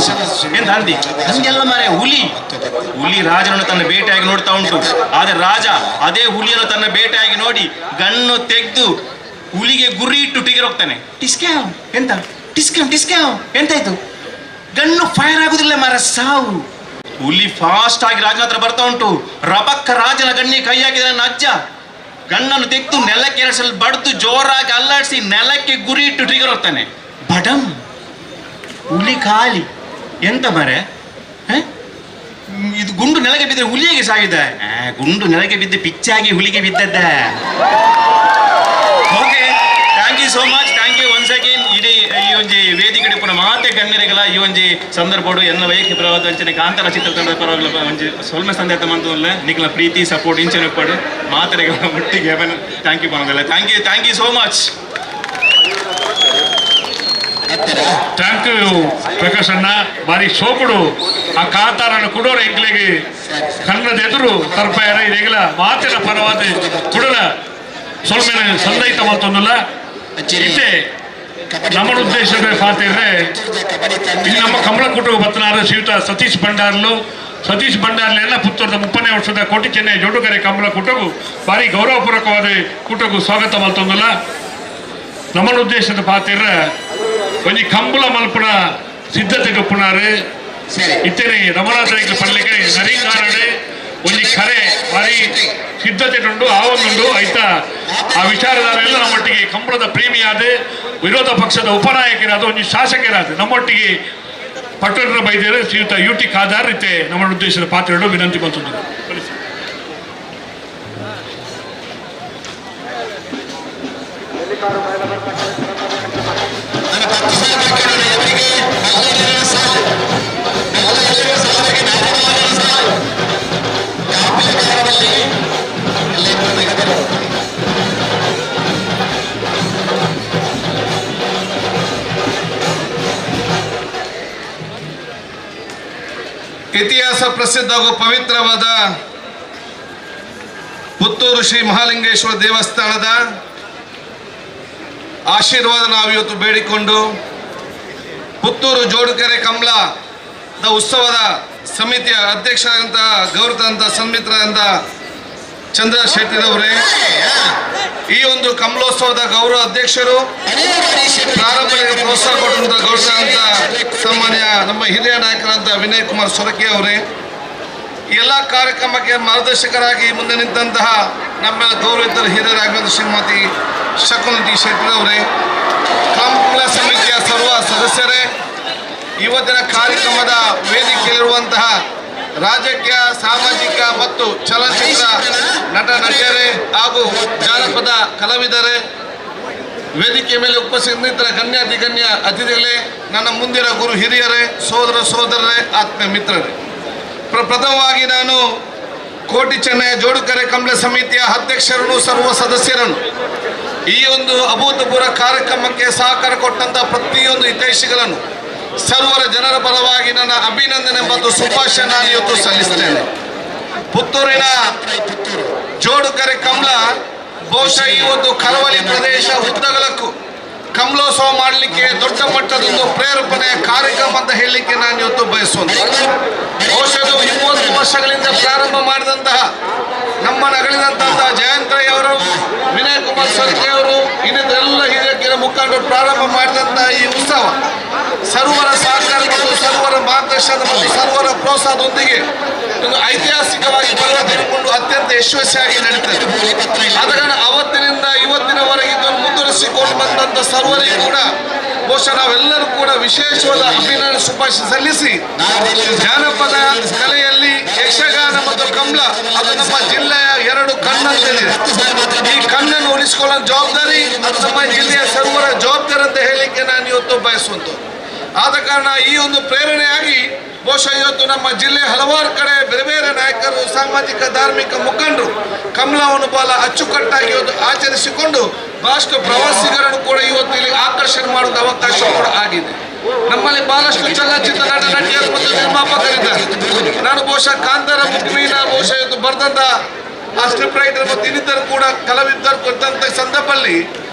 ಎಂತ ಹಂದಿ ಹಂದಿ ಅಲ್ಲ ಮಾರೆ ಹುಲಿ. ಹುಲಿ ರಾಜನನ್ನು ತನ್ನ ಬೇಟೆಯಾಗಿ ನೋಡ್ತಾ ಉಂಟು. ಆದರೆ ರಾಜ ಅದೇ ಹುಲಿಯನ್ನು ತನ್ನ ಬೇಟೆಯಾಗಿ ನೋಡಿ ಗಣ್ಣು ತೆಗೆದು ಹುಲಿಗೆ ಗುರಿ ಇಟ್ಟು ಟಿಗರ್ ಹೋಗ್ತಾನೆ. ಟಿಸ್ಕ್ಯಾವ್ ಎಂತ ಟಿಸ್ಕ್ಯಾವ್ ಟಿಸ್ಕ್ಯಾವ್ ಎಂತಾಯ್ತು ಗಣ್ಣು ಫೈರ್ ಆಗುದಿಲ್ಲ ಮಾರ ಸಾವು. ಹುಲಿ ಫಾಸ್ಟ್ ಆಗಿ ರಾಜನ ಹತ್ರ ಬರ್ತಾ ಉಂಟು. ರಬಕ್ಕ ರಾಜನ ಗಣ್ಣಿಗೆ ಕೈ ಹಾಕಿದ ನನ್ನ ಅಜ್ಜ ಗಣ್ಣನ್ನು ತೆಗೆದು ನೆಲಕ್ಕೆ 2 ಸಲ ಬಡ್ದು ಜೋರಾಗಿ ಅಲ್ಲಾಡಿಸಿ ನೆಲಕ್ಕೆ ಗುರಿ ಇಟ್ಟು ಟ್ರಿಗರ್ ಹೋಗ್ತಾನೆ. ಬಡಂ ಹುಲಿ ಖಾಲಿ ಎಂತ ಮಾರೆ ಇದು ಗುಂಡು ನೆಲಕ್ಕೆ ಬಿದ್ದರೆ ಹುಲಿಯಾಗಿ ಸಾಗಿದೆ. ಗುಂಡು ನೆಲಕ್ಕೆ ಬಿದ್ದು ಪಿಚ್ಚಾಗಿ ಹುಲಿಗೆ ಬಿದ್ದದ್ದ. Okay thank you so much, thank you once again. ಇಡೀ ಈ ಒಂಜಿ ವೇದಿಕೆ ಪುನಃ ಮಾತೆ ಗಣ್ಯರಿಗಳ ಈ ಒಂಜಿ ಸಂದರ್ಭಡು ಎನ್ನ ವೈಯಕ್ತಿಕ ಪರವಾದ ಅಂಚನೆ ಕಾಂತಾರ ಚಿತ್ರತಂಡದ ಪರವಾಗಿಲ್ಲ ಒಂಜಿ ಸೊಲ್ಮೆ ಸಂದೇಶ ಮಂತಲ್ಲ ನಿಖಲ ಪ್ರೀತಿ ಸಪೋರ್ಟ್ ಇಂಚನೆ ಪಡು ಮಾತೆರೆಗಳ ಒಟ್ಟಿಗೆ thank you ಪನೋದಲ್ಲ. Thank you, thank you so much. Thank you Prakash ಅಣ್ಣ. ಬಾರಿ ಸೋಪುಡು ಆ ಕಾಂತಾರನ ಕುಡೋರ ಎಂಕ್ಲೆಗೆ ಕನ್ನಡ ಎದುರು ತರ್ಪಾಯರ ಇದೆಗಲ ಮಾತಿನ ಪರವಾದ ಕುಡಲ ಸೊಲ್ಮೆನ ಸಂದೈತ ಮತ್ತೊಂದಲ್ಲ ಇತ್ತೆ ನಮ್ಮ ಉದ್ದೇಶದ ಪಾತಿರ್ರೆ ಇಲ್ಲಿ ನಮ್ಮ ಕಂಬಳ ಕೂಟಕ್ಕೆ ಬತ್ತನಾರು ಶ್ರೀಯುತ ಸತೀಶ್ ಭಂಡಾರ್ಲು. ಸತೀಶ್ ಭಂಡಾರ್ಲೆಲ್ಲ ಪುತ್ತೂರದ 30ನೇ ವರ್ಷದ ಕೋಟಿ ಚೆನ್ನೈ ಜೋಡುಗರೆ ಕಂಬಳ ಕೂಟಗೂ ಭಾರಿ ಗೌರವಪೂರ್ವಕವಾದ ಕೂಟಕ್ಕೂ ಸ್ವಾಗತ ಮಲ್ತೊಂದಲ್ಲ. ನಮ್ಮ ಉದ್ದೇಶದ ಪಾತಿರ್ರ ಒಂಜಿ ಕಂಬಳ ಮಲ್ಪುನ ಸಿದ್ಧತೆ ಗೊಪ್ಪುನಾರು ಇತ್ತೇನೆ ರಮಣಾಥ ಪಳ್ಳಿಗೆ ನರಿಂಗಾರಡೆ ಒಂಜಿ ಖರೆ ಭಾರಿ ಸಿದ್ಧತೆ ಉಂಡು ಆವೊಂದುಂಡು ಆಯ್ತಾ. ಆ ವಿಚಾರಧಾರೆಲ್ಲ ನಮ್ಮೊಟ್ಟಿಗೆ ಕಂಬಳದ ಪ್ರೇಮಿಯಾದ ವಿರೋಧ ಪಕ್ಷದ ಉಪನಾಯಕರಾದ ಒಂಜಿ ಶಾಸಕರಾದ ನಮ್ಮೊಟ್ಟಿಗೆ ಪಟ್ಟಣ ಬೈದೇರು ಶ್ರೀಯುತ ಯು ಟಿ ಖಾದರ್ ಇತ್ತೆ ನಮ್ಮ ಉದ್ದೇಶದ ಪಾತ್ರಗಳು ವಿನಂತಿ ಮಾಡ್ತಿದ್ದರು. ಇತಿಹಾಸ ಪ್ರಸಿದ್ಧ ಹಾಗೂ ಪವಿತ್ರವಾದ ಪುತ್ತೂರು ಶ್ರೀ ಮಹಾಲಿಂಗೇಶ್ವರ ದೇವಸ್ಥಾನದ ಆಶೀರ್ವಾದ ನಾವು ಇವತ್ತು ಬೇಡಿಕೊಂಡು ಪುತ್ತೂರು ಜೋಡುಕೆರೆ ಕಂಬಳದ ಉತ್ಸವದ ಸಮಿತಿಯ ಅಧ್ಯಕ್ಷರಾದಂತಹ ಗೌರವದಂಥ ಸನ್ಮಿತ್ರರಾದಂಥ ಚಂದ್ರ ಶೆಟ್ಟಿರವರೇ, ಈ ಒಂದು ಕಂಬಳೋತ್ಸವದ ಗೌರವ ಅಧ್ಯಕ್ಷರು, ಪ್ರಾರಂಭಕ್ಕೆ ಪ್ರೋತ್ಸಾಹ ಕೊಟ್ಟಂಥ ಗೌರವಂತ ಸನ್ಮಾನ್ಯ ನಮ್ಮ ಹಿರಿಯ ನಾಯಕರಾದಂಥ ವಿನಯ್ ಕುಮಾರ್ ಸೊರಕೆ ಅವರೇ, ಎಲ್ಲ ಕಾರ್ಯಕ್ರಮಕ್ಕೆ ಮಾರ್ಗದರ್ಶಕರಾಗಿ ಮುಂದೆ ನಿಂತಹ ನಮ್ಮ ಗೌರವಿತರ ಹಿರಿಯರಾಗಿರುವ ಶ್ರೀಮತಿ ಶಕುಂತಿ ಶೆಟ್ಟಿರವರೇ, ಕಂಬಳ ಸಮಿತಿಯ ಸರ್ವ ಸದಸ್ಯರೇ, ಇವತ್ತಿನ ಕಾರ್ಯಕ್ರಮದ ವೇದಿಕೆಯಲ್ಲಿರುವಂತಹ ರಾಜಕೀಯ, ಸಾಮಾಜಿಕ ಮತ್ತು ಚಲನಚಿತ್ರ ನಟ ನಟಿಯರೇ ಹಾಗೂ ಜಾನಪದ ಕಲಾವಿದರೇ, ವೇದಿಕೆ ಮೇಲೆ ಉಪಸ್ಥಿತರ ಗಣ್ಯಾತಿಗಣ್ಯ ಅತಿಥಿಗಳೇ, ನನ್ನ ಮುಂದಿನ ಗುರು ಹಿರಿಯರೇ, ಸೋದರ ಸೋದರರೇ, ಆತ್ಮೀಯ ಮಿತ್ರರೇ, ಪ್ರಥಮವಾಗಿ ನಾನು ಕೋಟಿ ಚೆನ್ನಯ್ಯ ಜೋಡುಕೆರೆ ಕಂಬಳ ಸಮಿತಿಯ ಅಧ್ಯಕ್ಷರನ್ನು ಸರ್ವ ಸದಸ್ಯರನ್ನು ಈ ಒಂದು ಅಭೂತಪೂರ್ವ ಕಾರ್ಯಕ್ರಮಕ್ಕೆ ಸಹಕಾರ ಕೊಟ್ಟಂಥ ಪ್ರತಿಯೊಂದು ಹಿತೈಷಿಗಳನ್ನು ಸರ್ವರ ಜನರ ಪರವಾಗಿ ನನ್ನ ಅಭಿನಂದನೆ ಮತ್ತು ಶುಭಾಶಯ ನಾನು ಇವತ್ತು ಸಲ್ಲಿಸ್ತೇನೆ. ಪುತ್ತೂರಿನ ಜೋಡುಕೆರೆ ಕಂಬಳ ಬಹುಶಃ ಈ ಒಂದು ಕರಾವಳಿ ಪ್ರದೇಶ ಉದ್ದಗಲಕ್ಕೂ ಕಂಬಳೋತ್ಸವ ಮಾಡಲಿಕ್ಕೆ ದೊಡ್ಡ ಮಟ್ಟದೊಂದು ಪ್ರೇರೇಪಣೆಯ ಕಾರ್ಯಕ್ರಮ ಅಂತ ಹೇಳಲಿಕ್ಕೆ ನಾನು ಇವತ್ತು ಬಯಸುವಂತ. ಬಹುಶಃ 30 ವರ್ಷಗಳಿಂದ ಪ್ರಾರಂಭ ಮಾಡಿದಂತಹ ನಮ್ಮ ನಗಳಿದಂತಹ ಜಯಂತರಯ್ಯವರು, ವಿನಯ್ ಕುಮಾರ್ ಸೊರಕೆ ಅವರು, ಇನ್ನಿತರ ಎಲ್ಲ ಹಿರಿಯ ಮುಖಂಡರು ಪ್ರಾರಂಭ ಮಾಡಿದಂತಹ ಈ ಉತ್ಸವ ಸರ್ವರ ಸಹಕಾರ ಮತ್ತು ಸರ್ವರ ಮಾರ್ಗದರ್ಶನ ಮತ್ತು ಸರ್ವರ ಪ್ರೋತ್ಸಾಹದೊಂದಿಗೆ ಒಂದು ಐತಿಹಾಸಿಕವಾಗಿ ಪರಿವರ್ತನೆಗೊಂಡು ಅತ್ಯಂತ ಯಶಸ್ವಿಯಾಗಿ ನಡೀತದೆ. ಆದ ಕಾರಣ ಅವತ್ತಿನಿಂದ ಇವತ್ತಿನವರೆಗೆ ಇದನ್ನು ಮುಂದುವರಿಸಿಕೊಂಡು ಬಂದಂಥ ಸರ್ವರಿಗೂ ಕೂಡ ಬಹುಶಃ ನಾವೆಲ್ಲರೂ ಕೂಡ ವಿಶೇಷವಾದ ಅಭಿನಂದನೆ ಶುಭಾಶಯ ಸಲ್ಲಿಸಿ, ಜಾನಪದ ಕಲೆಯಲ್ಲಿ ಯಕ್ಷಗಾನ ಮತ್ತು ಕಂಬಳ ಅದು ನಮ್ಮ ಜಿಲ್ಲೆಯ ಎರಡು ಕಣ್ಣಂತಿದೆ. ಈ ಕಣ್ಣನ್ನು ಉಳಿಸಿಕೊಳ್ಳೋ ಜವಾಬ್ದಾರಿ ಅದು ನಮ್ಮ ಜಿಲ್ಲೆಯ ಸರ್ವರ ಜವಾಬ್ದಾರಿ ಅಂತ ಹೇಳಲಿಕ್ಕೆ ನಾನು ಇವತ್ತು ಬಯಸುವಂಥದ್ದು. ಆದ ಕಾರಣ ಈ ಒಂದು ಪ್ರೇರಣೆಯಾಗಿ ಬಹುಶಃ ಇವತ್ತು ನಮ್ಮ ಜಿಲ್ಲೆ ಹಲವಾರು ಕಡೆ ಬೇರೆ ಬೇರೆ ನಾಯಕರು, ಸಾಮಾಜಿಕ ಧಾರ್ಮಿಕ ಮುಖಂಡರು ಕಂಬಳವನ್ನು ಬಹಳ ಅಚ್ಚುಕಟ್ಟಾಗಿ ಇವತ್ತು ಆಚರಿಸಿಕೊಂಡು ಬಹಳಷ್ಟು ಪ್ರವಾಸಿಗರನ್ನು ಕೂಡ ಇವತ್ತು ಇಲ್ಲಿ ಆಕರ್ಷಣೆ ಮಾಡುವ ಅವಕಾಶ ಕೂಡ ಆಗಿದೆ. ನಮ್ಮಲ್ಲಿ ಬಹಳಷ್ಟು ಚಲನಚಿತ್ರ ನಟ ನಟಿಯರು ಮತ್ತು ನಿರ್ಮಾಪಕರಿದ್ದಾರೆ. ನಾನು ಬಹುಶಃ ಕಾಂತಾರ ಮುಕ್ಮೀನ ಬಹುಶಃ ಇವತ್ತು ಬರೆದಂಥ ಆ ಸ್ಕ್ರಿಪ್ಟ್ ರೈಟರ್ ಮತ್ತು ಇನ್ನಿತರು ಕೂಡ ಕಲಾವಿದರು ಕೊಟ್ಟಂಥ ಸಂದರ್ಭದಲ್ಲಿ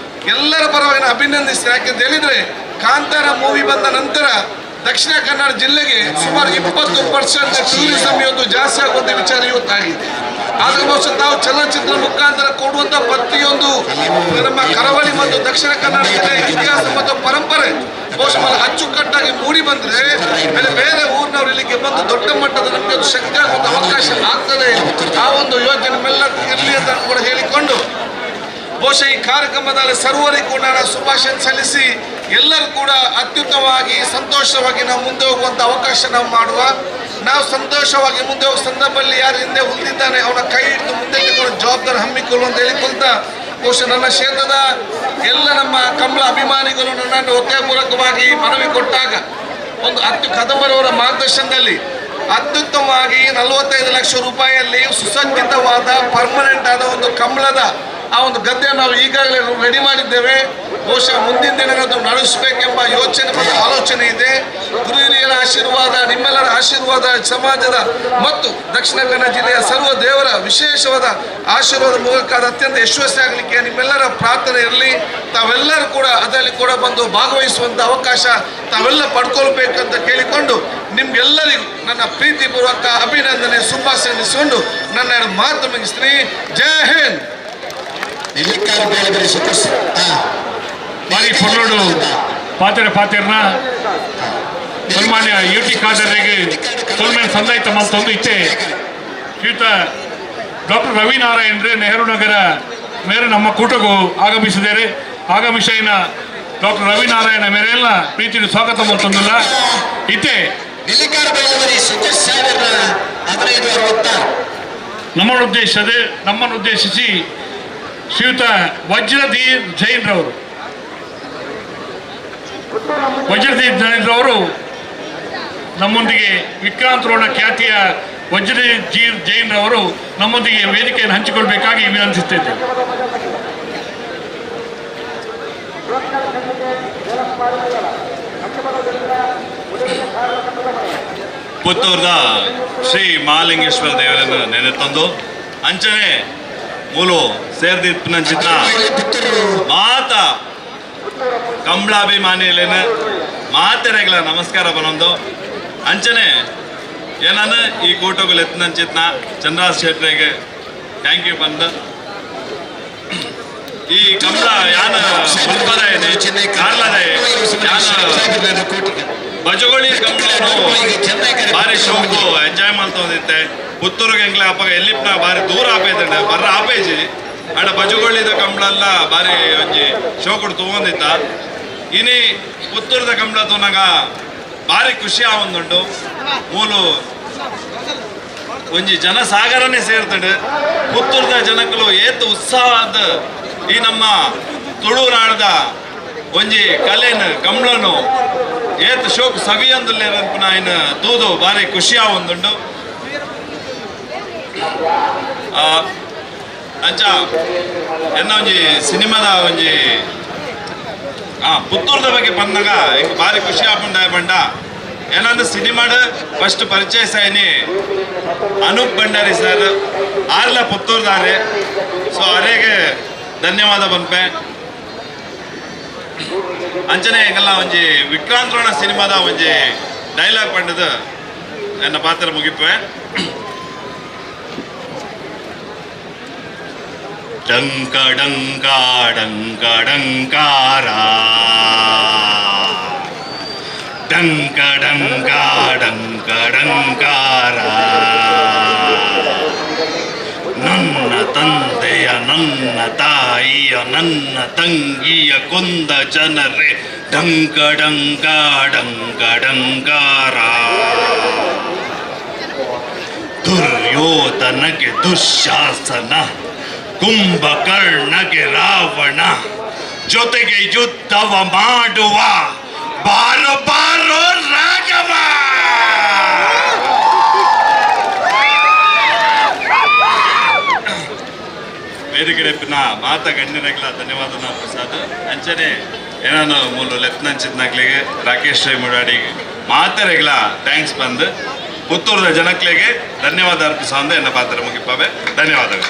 ಎಲ್ಲರ ಪರವಾಗಿ ಅಭಿನಂದಿಸ್ತೇನೆ. ಯಾಕೆಂತ ಹೇಳಿದರೆ ಕಾಂತಾರ ಮೂವಿ ಬಂದ ನಂತರ ದಕ್ಷಿಣ ಕನ್ನಡ ಜಿಲ್ಲೆಗೆ ಸುಮಾರು 20% ಟೂರಿಸಂ ಇವತ್ತು ಜಾಸ್ತಿ ಆಗುವಂಥ ವಿಚಾರ ಇವತ್ತಾಗಿದೆ. ಆದರೆ ಬಹುಶಃ ತಾವು ಚಲನಚಿತ್ರ ಮುಖಾಂತರ ಕೊಡುವಂಥ ಪ್ರತಿಯೊಂದು ನಮ್ಮ ಕರಾವಳಿ ಮತ್ತು ದಕ್ಷಿಣ ಕನ್ನಡ ಜಿಲ್ಲೆಯ ಇತಿಹಾಸ ಮತ್ತು ಪರಂಪರೆ ಬಹುಶಃ ಅಚ್ಚುಕಟ್ಟಾಗಿ ಮೂಡಿ ಬಂದರೆ ಬೇರೆ ಬೇರೆ ಊರಿನವರು ಇಲ್ಲಿಗೆ ಬಂದು ದೊಡ್ಡ ಮಟ್ಟದ ನಮಗೆ ಒಂದು ಶಕ್ತಿ ಆಗುವಂಥ ಅವಕಾಶ ಆಗ್ತದೆ. ಆ ಒಂದು ಯೋಜನೆ ಮೆಲ್ಲ ಇರಲಿ ಅಂತ ಕೂಡ ಹೇಳಿಕೊಂಡು ಬಹುಶಃ ಈ ಕಾರ್ಯಕ್ರಮದಲ್ಲಿ ಸರ್ವರಿಗೂ ಕೂಡ ನಾನು ಶುಭಾಶಯ ಸಲ್ಲಿಸಿ ಎಲ್ಲರೂ ಕೂಡ ಅತ್ಯುತ್ತಮವಾಗಿ ಸಂತೋಷವಾಗಿ ನಾವು ಮುಂದೆ ಹೋಗುವಂಥ ಅವಕಾಶ ನಾವು ಮಾಡುವ. ನಾವು ಸಂತೋಷವಾಗಿ ಮುಂದೆ ಹೋಗುವ ಸಂದರ್ಭದಲ್ಲಿ ಯಾರು ಹಿಂದೆ ಉಳಿದಿದ್ದಾನೆ ಅವನ ಕೈ ಹಿಡಿದು ಮುಂದೆ ತೆಗೆದುಕೊಳ್ಳೋ ಜವಾಬ್ದಾರಿ ಹಮ್ಮಿಕೊಳ್ಳುವಂತ ಹೇಳಿಕೊಳ್ತಾ ಬಹುಶಃ ನನ್ನ ಕ್ಷೇತ್ರದ ಎಲ್ಲ ನಮ್ಮ ಕಂಬಳ ಅಭಿಮಾನಿಗಳು ನನ್ನನ್ನು ಒತ್ತಾಯಪೂರ್ವಕವಾಗಿ ಮನವಿ ಕೊಟ್ಟಾಗ ಒಂದು ಕದಂಬರವರ ಮಾರ್ಗದರ್ಶನದಲ್ಲಿ ಅತ್ಯುತ್ತಮವಾಗಿ 45 ಲಕ್ಷ ರೂಪಾಯಿಯಲ್ಲಿ ಸುಸಜ್ಜಿತವಾದ ಪರ್ಮನೆಂಟ್ ಆದ ಒಂದು ಕಂಬಳದ ಆ ಒಂದು ಗದ್ದೆಯನ್ನು ನಾವು ಈಗಾಗಲೇ ರೆಡಿ ಮಾಡಿದ್ದೇವೆ. ಬಹುಶಃ ಮುಂದಿನ ದಿನಗಳನ್ನು ನಡೆಸಬೇಕೆಂಬ ಯೋಚನೆ ಮತ್ತು ಆಲೋಚನೆ ಇದೆ. ಗುರು ಹಿರಿಯರ ಆಶೀರ್ವಾದ, ನಿಮ್ಮೆಲ್ಲರ ಆಶೀರ್ವಾದ, ಸಮಾಜದ ಮತ್ತು ದಕ್ಷಿಣ ಕನ್ನಡ ಜಿಲ್ಲೆಯ ಸರ್ವ ದೇವರ ವಿಶೇಷವಾದ ಆಶೀರ್ವಾದ ಮೂಲಕ ಅದು ಅತ್ಯಂತ ಯಶಸ್ವಿಯಾಗಲಿಕ್ಕೆ ನಿಮ್ಮೆಲ್ಲರ ಪ್ರಾರ್ಥನೆ ಇರಲಿ. ತಾವೆಲ್ಲರೂ ಕೂಡ ಅದರಲ್ಲಿ ಕೂಡ ಬಂದು ಭಾಗವಹಿಸುವಂಥ ಅವಕಾಶ ತಾವೆಲ್ಲ ಪಡ್ಕೊಳ್ಬೇಕಂತ ಕೇಳಿಕೊಂಡು ನಿಮ್ಗೆಲ್ಲರಿಗೂ ನನ್ನ ಪ್ರೀತಿಪೂರ್ವಕ ಅಭಿನಂದನೆ ಶುಭಾಶಯ ನನ್ನ ಎರಡು ಮಾತು ಮುಗಿಸ್ತೀನಿ. ಜೈ ಹಿಂದ್. ಬಾರಿ ಪೊರ್ಲೋಡು ಪಾತೆರ ಪಾತೆರ್ನ ಸನ್ಮಾನ್ಯ ಯು ಟಿ ಖಾದರ್ರಿಗೆ ಸೊಲ್ಮೆನ್ ಸಂದಾಯ್ತ ಮಲ್ತೊಂದು ಇತ್ತೆ ಶ್ರೀಯುತ ಡಾಕ್ಟರ್ ರವಿನಾರಾಯಣ್ ನೆಹರು ನಗರ ಮೇರೆ ನಮ್ಮ ಕೂಟಕ್ಕೂ ಆಗಮಿಸಿದ್ದಾರೆ. ಆಗಮಿಸಿನ ಡಾಕ್ಟರ್ ರವಿನಾರಾಯಣ ಮೇರೆಲ್ಲ ಪ್ರೀತಿ ಸ್ವಾಗತ ಮಾಡ್ತಂದಿಲ್ಲ. ಇತ್ತೆ ನಮ್ಮನ್ನು ಉದ್ದೇಶಿಸಿ ಶ್ರೀಯುತ ವಜ್ರಧೀರ್ ಜೈನ್ರವರು, ವಜ್ರಧೀರ್ ಜೈನ್ರವರು ನಮ್ಮೊಂದಿಗೆ ವಿಕ್ರಾಂತ್ ರೋಣ ಖ್ಯಾತಿಯ ವಜ್ರಧೀರ್ ಜೈನ್ರವರು ನಮ್ಮೊಂದಿಗೆ ವೇದಿಕೆಯನ್ನು ಹಂಚಿಕೊಳ್ಬೇಕಾಗಿ ವಿನಂತಿಸುತ್ತಿದ್ದೇವೆ. ಪುತ್ತೂರ್ದ ಶ್ರೀ ಮಹಾಲಿಂಗೇಶ್ವರ ದೇವರನ್ನು ನೆನೆತಂದು ಅಂಚನೆ ಮೂಲು ಸೇರ್ದಿಪ್ಪನಂಚಿತ ಮಾತ ಕಂಬಳಾಭಿಮಾನಿಲೇನ ಮಾತೆರೆಗಳ ನಮಸ್ಕಾರ ಬನೊಂದು ಅಂಚನೆ ಏನಾನ ಈ ಕೂಟಗಳು ಎತ್ತನಂಚಿತ್ನ ಚಂದ್ರಾಸ್ ಶೆಟ್ರಿಗೆ thank you ಬಂದು ಈ ಕಂಬಳ ಯಾನ ಕಾರ್ಲದ ಯಾನ ಬಜಗೋಳಿ ಕಂಬಳನು ಭಾರಿ ಶೋಕು ಎಂಜಾಯ್ ಮಾಡ್ತೊಂದಿತ್ತೆ. ಪುತ್ತೂರಿಗೆ ಎಂಗ್ಲ ಅಪ್ಪಗ ಎಲ್ಲಿಪ್ನ ಭಾರಿ ದೂರ ಆಪೇದಂಡ ಬರ್ರ ಆಪೇಜಿ ಆಡ ಬಜಗೋಳಿದ ಕಂಬಳೆಲ್ಲ ಭಾರಿ ಒಂಜಿ ಶೋಕುಡು ತಗೊಂಡಿತ್ತ. ಇನಿ ಪುತ್ತೂರದ ಕಂಬಳ ತೂನಾಗ ಭಾರಿ ಖುಷಿ ಆವೊಂದುಂಡು. ಮೂಲು ಒಂಜಿ ಜನಸಾಗರನೇ ಸೇರ್ತಂಡು. ಪುತ್ತೂರದ ಜನಕ್ಕಲು ಏತ್ ಉತ್ಸಾಹದ ಈ ನಮ್ಮ ತುಳುನಾಡದ ಒಂಜಿ ಕಲೆನು ಕಂಬಳನು ಏತ್ ಶೋಕ್ ಸವಿಯಂದುಲ್ಲೇರನ್ಪುನ ಇನ್ನು ತೂದು ಭಾರಿ ಖುಷಿ ಆವೊಂದುಂಡು. ಅಂಚ ಎನ್ನ ಒಂಜಿ ಸಿನಿಮಾದ ಒಂಜಿ ಪುತ್ತೂರದ ಬಗ್ಗೆ ಬಂದಾಗ ಈಗ ಭಾರಿ ಖುಷಿ ಆಪುಂಡ ಬಂಡ ಏನಂದ್ರೆ ಸಿನಿಮಾಡ್ ಫಸ್ಟ್ ಪರಿಚಯ ಸಾಯಿನಿ ಅನೂಪ್ ಭಂಡಾರಿ ಸರ್ ಆರ್ಲ ಪುತ್ತೂರ್ದಾರೆ. ಸೊ ಅರೇಗೆ ಧನ್ಯವಾದ ಬನ್ಪೆ. ಅಂಚನೆ ಎಂಗಲ್ಲ ಒಂಜಿ ವಿಕ್ರಾಂತ್ ರೋಣ ಸಿನಿಮಾದ ಒಂಜಿ ಡೈಲಾಗ್ ಪಂಡದ ಎನ್ನ ಪಾತ್ರ ಮುಗಿಪೆ. ಡಂಕ ಡಂಕ ಡಂಕ ಡಂಕಾರ ಡಂಕ ಡಂಕ ಡಂಕ ಡಂಕಾರ ನನ್ನ ತಂದೆಯ ನನ್ನ ತಾಯಿಯ ನನ್ನ ತಂಗಿಯ ಕೊಂದ ಜನರೇ ಡಂಕ ಡಂಕ ಡಂಕ ಡಂಕಾರ ದುರ್ಯೋಧನಗೆ ದುಶ್ಯಾಸನ ಕುಂಭಕರ್ಣಗೆ ರಾವಣ ಜೊತೆಗೆ ಯುದ್ಧವ ಮಾಡುವ ಬಾರೋ ಬಾರೋ ರಾಘವ. ವೇದಿಕೆಡೆಪ್ಪಿನ ಮಾತ ಗಣ್ಯರಾಗ್ಲ ಧನ್ಯವಾದ ಪ್ರಸಾದ್. ಅಂಚನೆ ಏನಾನು ಮೂಲು ಲೆತ್ನಂಚಿದ್ನಾಗ್ಲಿಗೆ ರಾಕೇಶ್ ರೈ ಮುಡಾಡಿಗೆ ಮಾತರೆಗ್ಲ thanks ಬಂದು ಪುತ್ತೂರದ ಜನಕ್ಲೆಗೆ ಧನ್ಯವಾದ ಅರ್ಪಿಸ ಎನ್ನ ಪಾತ್ರ ಮುಗಿಪಾವೆ. ಧನ್ಯವಾದಗಳು.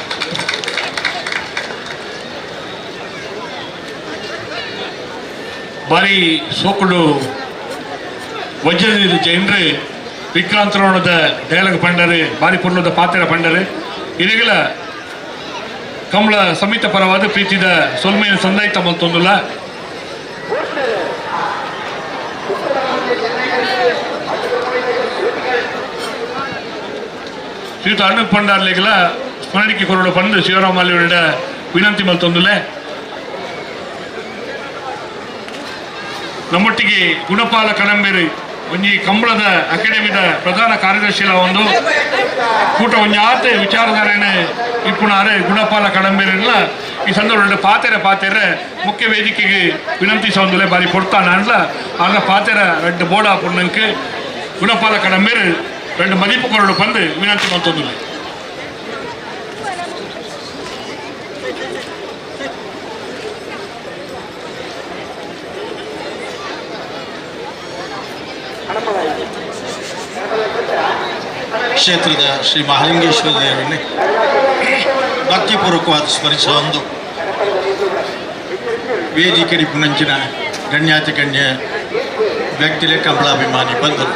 ಭಾರಿ ಸೋಕುಡು ವಜ್ರದೀರ್ ಜೈನ್ರೆ ವಿಕ್ರಾಂತ್ ರೋಣದ ಡೈಲಾಗ್ ಪಂಡರೆ ಭಾರಿ ಪುರ್ಲದ ಪಾತ್ರ ಪಂಡರೆ ಇದೆಲ್ಲ ಕಂಬಳ ಸಮಿತ ಪರವಾದ ಪ್ರೀತಿದ ಸೊಲ್ಮೆಯ ಸಂದಾಯ್ತ ಮಲ್ತೊಂದುಲ್ಲ. ಶ್ರೀಯುತ ಅನೂಪ್ ಪಂಡಾರ್ಲಿಗೆಲ್ಲ ಸ್ಮರಣಿಕೆ ಕೊರಡು ಪಂದು ಶಿವರಾಮ ಅಲ್ಲಿಯವರ ವಿನಂತಿ ಮಲ್ತೊಂದುಲ್ಲೆ. ನಮ್ಮೊಟ್ಟಿಗೆ ಗುಣಪಾಲ ಕಡಂಬೇರಿ ಒಂಜಿ ಕಂಬಳದ ಅಕಾಡೆಮಿದ ಪ್ರಧಾನ ಕಾರ್ಯದರ್ಶಿಲ ಒಂದು ಕೂಟ ಒಂಜಿ ಆತೆ ವಿಚಾರಧಾರಣೆ ಇಪ್ಪುಣಾರೆ ಗುಣಪಾಲ ಕಡಂಬೇರಿಲ್ಲ ಈ ಸಂದರ್ಭದಲ್ಲಿ ಪಾತೆರೆ ಪಾತೆರೆ ಮುಖ್ಯ ವೇದಿಕೆಗೆ ವಿನಂತಿಸ ಒಂದುಲೆ ಬಾರಿ ಕೊಡ್ತಾನ ಅಂಡ್ಲ ಆಗ ಪಾತೆರ ರೆಡ್ಡು ಬೋಡ ಪುಣ್ಣಂಕೆ ಗುಣಪಾಲ ಕಡಂಬೇರು ரெண்டு மதிப்பு கொரடு பந்து ವಿನಂತಿ ಮಲ್ತೊಂದುಲ್ಲೆ. ಕ್ಷೇತ್ರದ ಶ್ರೀ ಮಹಾಲಿಂಗೇಶ್ವರ ದೇವರನ್ನೇ ಭಕ್ತಿಪೂರ್ವಕವಾದ ಸ್ಮರಿಸುವ ಒಂದು ವೇದಿಕೆ ಪುನಂಚಿನ ಗಣ್ಯಾತಿ ಗಣ್ಯ ವ್ಯಕ್ತಿಲೆ ಕಂಬಳಾಭಿಮಾನಿ ಬಂದರು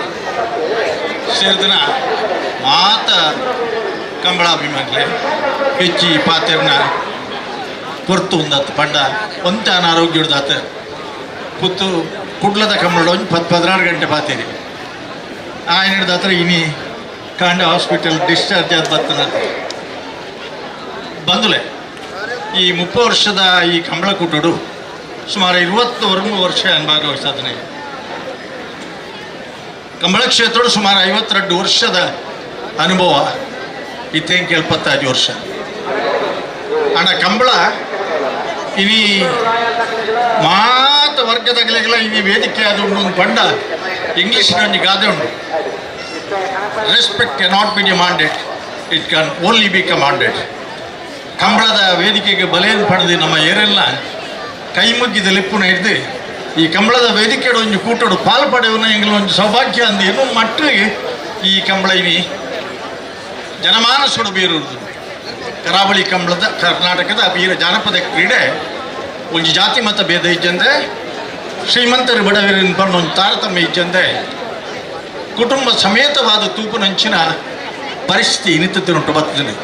ಸೇರಿದನ ಮಾತ ಕಂಬಳಾಭಿಮಾನಿಲೆ ಹೆಚ್ಚಿ ಪಾತೆರ್ನ ಪೊರ್ತು ಉಂದತ್ತು ಪಂಡ ಒಂತೆ ಅನಾರೋಗ್ಯ ಹಿಡ್ದಾತ ಪುತ್ತು ಕುಡ್ಲದ ಕಂಬಳ ಒಂದು 10-16 ಗಂಟೆ ಪಾತೇರಿ ಆಯನ ಹಿಡ್ದಾತ್ರ ಇನಿ ಕಾಂಡ ಹಾಸ್ಪಿಟಲ್ ಡಿಸ್ಚಾರ್ಜ್ ಆದ ಬತ್ತನ ಬಂದುಲೆ. ಈ 30 ವರ್ಷದ ಈ ಕಂಬಳಕೂಟಡು ಸುಮಾರು 21 ವರ್ಷ ಭಾಗವಹಿಸಾದನೆ. ಕಂಬಳ ಕ್ಷೇತ್ರಡು ಸುಮಾರು 52 ವರ್ಷದ ಅನುಭವ, ಇತ್ತೇಂಕ 75 ವರ್ಷ. ಅಣ್ಣ ಕಂಬಳ ಇನಿ ಮಾತ ವರ್ಗದಗಲೆಗಳ ಇನಿ ವೇದಿಕೆ ಅದು ಉಂಡು ಒಂದು ಪಂಡ ಇಂಗ್ಲೀಷ್ನ ಒಂಜಿ ಗಾದೆ ಉಂಡು, Respect cannot be demanded, it can only be commanded. ಕಂಬಳದ ವೇದಿಕೆಗೆ ಬಲೆಯನ್ನು ಪಡೆದು ನಮ್ಮ ಏರೆಲ್ಲ ಕೈ ಮುಗ್ಗಿದ ಲಿಪ್ಪುನ ಹಿಡ್ದು ಈ ಕಂಬಳದ ವೇದಿಕೆಡು ಒಂಜಿ ಕೂಟಡು ಪಾಲು ಪಡೆಯುವನ ಎಂಗ್ಲ ಒಂಜಿ ಸೌಭಾಗ್ಯ ಅಂದು ಏನು ಮಟ್ಟಿಗೆ ಈ ಕಂಬಳ ಇನಿ ಜನಮಾನಸುಡು ಬೀರುವುದು. ಕರಾವಳಿ ಕಂಬಳದ ಕರ್ನಾಟಕದ ವೀರ ಜಾನಪದ ಕ್ರೀಡೆ ಒಂಜಿ ಜಾತಿ ಮತ ಭೇದ ಇಜ್ಜಂದೆ, ಶ್ರೀಮಂತರು ಬಡವರಿನ ಬಂದು ಒಂದು ತಾರತಮ್ಯ ಇಜ್ಜಂದೆ ಕುಟುಂಬ ಸಮೇತವಾದ ತೂಪುನಂಚಿನ ಪರಿಸ್ಥಿತಿ ಇನಿತುಂಟು ಬರ್ತದೆ.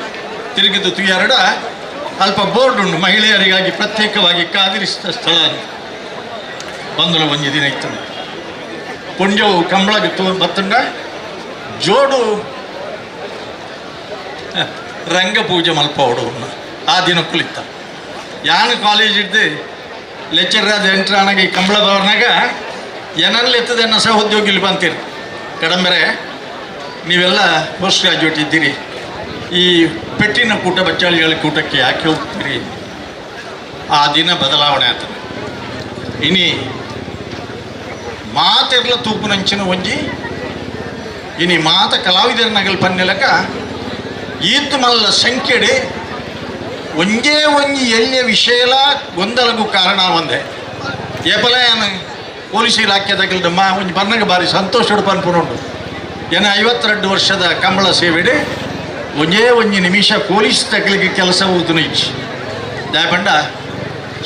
ತಿರುಗಿದ್ದು ತುಯ್ಯಾರಡ ಅಲ್ಪ ಬೋರ್ಡ್ ಉಂಟು, ಮಹಿಳೆಯರಿಗಾಗಿ ಪ್ರತ್ಯೇಕವಾಗಿ ಕಾದಿರಿಸಿದ ಸ್ಥಳ ಬಂದಳು ಒಂಜಿ ದಿನ ಇತ್ತು. ಪುಂಜವು ಕಂಬಳಗೆ ತೂ ಬತ್ತುಂಡ ಜೋಡು ರಂಗಪೂಜೆ ಮಲ್ಪವಡು ಆ ದಿನ ಕುಲಿತ. ಯಾನು ಕಾಲೇಜ್ ಇದ್ದು ಲೆಕ್ಚರ್ ಆದ ಎಂಟ್ರಾನಾಗ ಈ ಕಂಬಳ ಭವನಾಗ ಏನಲ್ಲಿ ಎತ್ತದೆ ಅನ್ನೋ ಸಹೋದ್ಯೋಗಿಲಿ ಬಂತೀರಿ. ಕಡಂಬೆರೆ ನೀವೆಲ್ಲ ಪೋಸ್ಟ್ ಗ್ರಾಜ್ಯುಯೇಟ್ ಇದ್ದೀರಿ, ಈ ಪೆಟ್ಟಿನ ಕೂಟ ಬಚ್ಚಾಳಿಗಳ ಕೂಟಕ್ಕೆ ಯಾಕೆ ಹೋಗ್ತೀರಿ? ಆ ದಿನ ಬದಲಾವಣೆ ಆಗ್ತದೆ. ಇನಿ ಮಾತೆರ್ಲ ತೂಪುನಂಚಿನ ಒಂಜಿ ಇನಿ ಮಾತ ಕಲಾವಿದರ ನಗಲ್ ಪನ್ನೆಲಕ ಈತ್ ಮಲ್ಲ ಸಂಖ್ಯೆಡೆ ಒಂಜೇ ಒಂಜಿ ಎಲ್ಲಿಯ ವಿಷಯಲ ಗೊಂದಲಗೂ ಕಾರಣ ಒಂದೇ. ಏಪಲ ಪೊಲೀಸ್ ಇಲಾಖೆ ತಗಲ್ದ ಮಾ ಒಂಜಿ ಬರ್ನಗ ಬಾರಿ ಸಂತೋಷ ಪನ್ಪುನುಂಡು. ಏನ 52 ವರ್ಷದ ಕಂಬಳ ಸೇವೆಡೆ ಒಂಜೇ ಒಂಜಿ ನಿಮಿಷ ಪೊಲೀಸ್ ತಗಲಿಗೆ ಕೆಲಸ ಊದುನ ಇಚ್ಚಿ ದಾಯಪಂಡ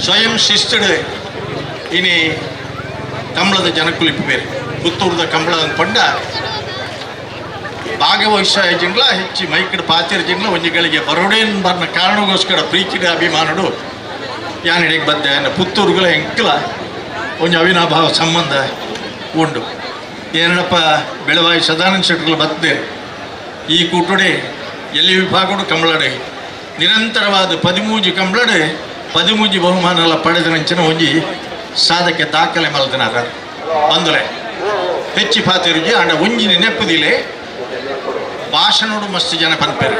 ಸ್ವಯಂ ಶಿಸ್ತುಡು ಇನಿ ಕಂಬಳದ ಜನಕುಲಿಪ್ಪು ಬೇರೆ ಪುತ್ತೂರದ ಕಂಬಳ ಪಂಡ ಭಾಗವಹಿಸ ಜಿಂಗ್ಲ ಹೆಚ್ಚಿ ಮೈಕಡ್ ಪಾತಿರ ಜಿಂಗ್ಲ ಒಂಜಿಗಳಿಗೆ ಬರೋಡೇನ್ ಬರ್ನ ಕಾರಣಗೋಸ್ಕರ ಪ್ರೀತಿದ ಅಭಿಮಾನಡು ಯಾನಿಡೆಗೆ ಬದ್ದೆ ಪುತ್ತೂರುಗಳ ಎಂಕಲ ಒಂಜಿ ಅವಿನಾಭಾವ ಸಂಬಂಧ ಉಂಡು. ಏನಪ್ಪ ಬೆಳವಾಯಿ ಸದಾನಂದ ಶೆಟ್ಟರ್ಲ ಬತ್ತೆ ಈ ಕೂಟುಡೆ ಎಲ್ಲಿ ವಿಭಾಗಡು ಕಂಬಳಡೆ ನಿರಂತರವಾದ 13 ಕಂಬಳಡೆ 13 ಬಹುಮಾನಲ ಪಡೆದ ನಂಚಿನ ಒಂಜಿ ಸಾಧಕ್ಕೆ ದಾಖಲೆ ಮಲ್ದನಾರ ಬಂದರೆ ಹೆಚ್ಚಿ ಪಾತಿರುಜಿ ಅಂಡ ಒಂಜಿ ನೆನಪುದಿಲೆ ಭಾಷಣೋಡು ಮಸ್ತ್ ಜನ ಪನ್ಪೆರು.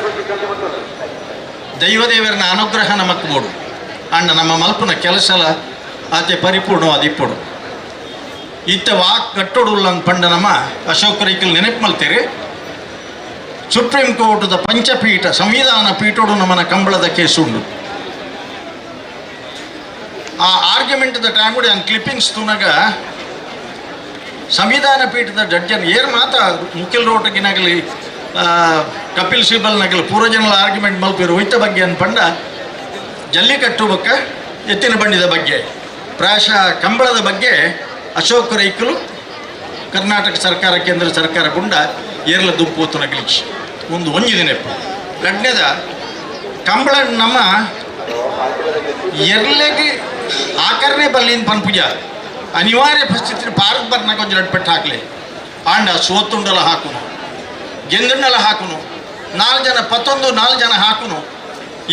ದೈವದೇವರನ ಅನುಗ್ರಹ ನಮಕ್ ಬೋಡು ಅಂಡ ನಮ್ಮ ಮಲ್ಪುನ ಕೆಲಸಲ ಆತೆ ಪರಿಪೂರ್ಣವಾದ ಇಪ್ಪೊಡು. ಇತ್ತ ವಾಕ್ ಕಟ್ಟೋಡು ಪಂಡ ನಮ್ಮ ಅಶೋಕ್ ರೈಕಲ್ ನೆನಪು ಮಲ್ತೇರಿ. ಸುಪ್ರೀಂ ಕೋರ್ಟದ ಪಂಚಪೀಠ ಸಂವಿಧಾನ ಪೀಠೋಡು ನಮ್ಮನ ಕಂಬಳದ ಕೇಸು ಉಂಡು. ಆ ಆರ್ಗ್ಯುಮೆಂಟ್ದ ಟೈಮ್ ಕೂಡ ಕ್ಲಿಪ್ಪಿಂಗ್ಸ್ ತೂನಾಗ ಸಂವಿಧಾನ ಪೀಠದ ಜಡ್ಜನ್ ಏರ್ ಮಾತ ಮುಖಿಲ್ ರೋಟಗಿನಾಗಲಿ ಕಪಿಲ್ ಸಿಬಲ್ನಾಗಲಿ ಪೂರ್ವಜನಲ ಆರ್ಗ್ಯುಮೆಂಟ್ ಮಲ್ಪಿರು ಹೋಯ್ತ ಬಗ್ಗೆ ಅನ್ಪಂಡ ಜಲ್ಲಿಕಟ್ಟು ಬಕ್ಕ ಎತ್ತಿನ ಬಂಡಿದ ಬಗ್ಗೆ ಪ್ರಾಯಶಃ ಕಂಬಳದ ಬಗ್ಗೆ ಅಶೋಕ್ ರೈಕಲು ಕರ್ನಾಟಕ ಸರ್ಕಾರ ಕೇಂದ್ರ ಸರ್ಕಾರ ಗುಂಡ ಏರ್ಲ ದುಂಪು ಗ್ಲಿಚ್ ಒಂದು ಒಂಜಿ ದಿನಪ್ಪ. ರಡ್ನೇದ ಕಂಬಳ ನಮ್ಮ ಎರ್ಲೆಗೆ ಆಕರಣೆ ಬಲ್ಲಿನ ಪನ್ಪುಜ ಅನಿವಾರ್ಯ ಪರಿಸ್ಥಿತಿ ಪಾರ್ಕ್ ಬರ್ನಾಗ ಒಂಜಿ ಎರಡು ಪೆಟ್ಟು ಹಾಕಲಿ ಆಂಡ ಸೋತುಂಡಲ ಹಾಕುನು ಗೆಂದುಂಡಲ ಹಾಕುನು 4 ಜನ ಪತ್ತೊಂದು 4 ಜನ ಹಾಕುನು.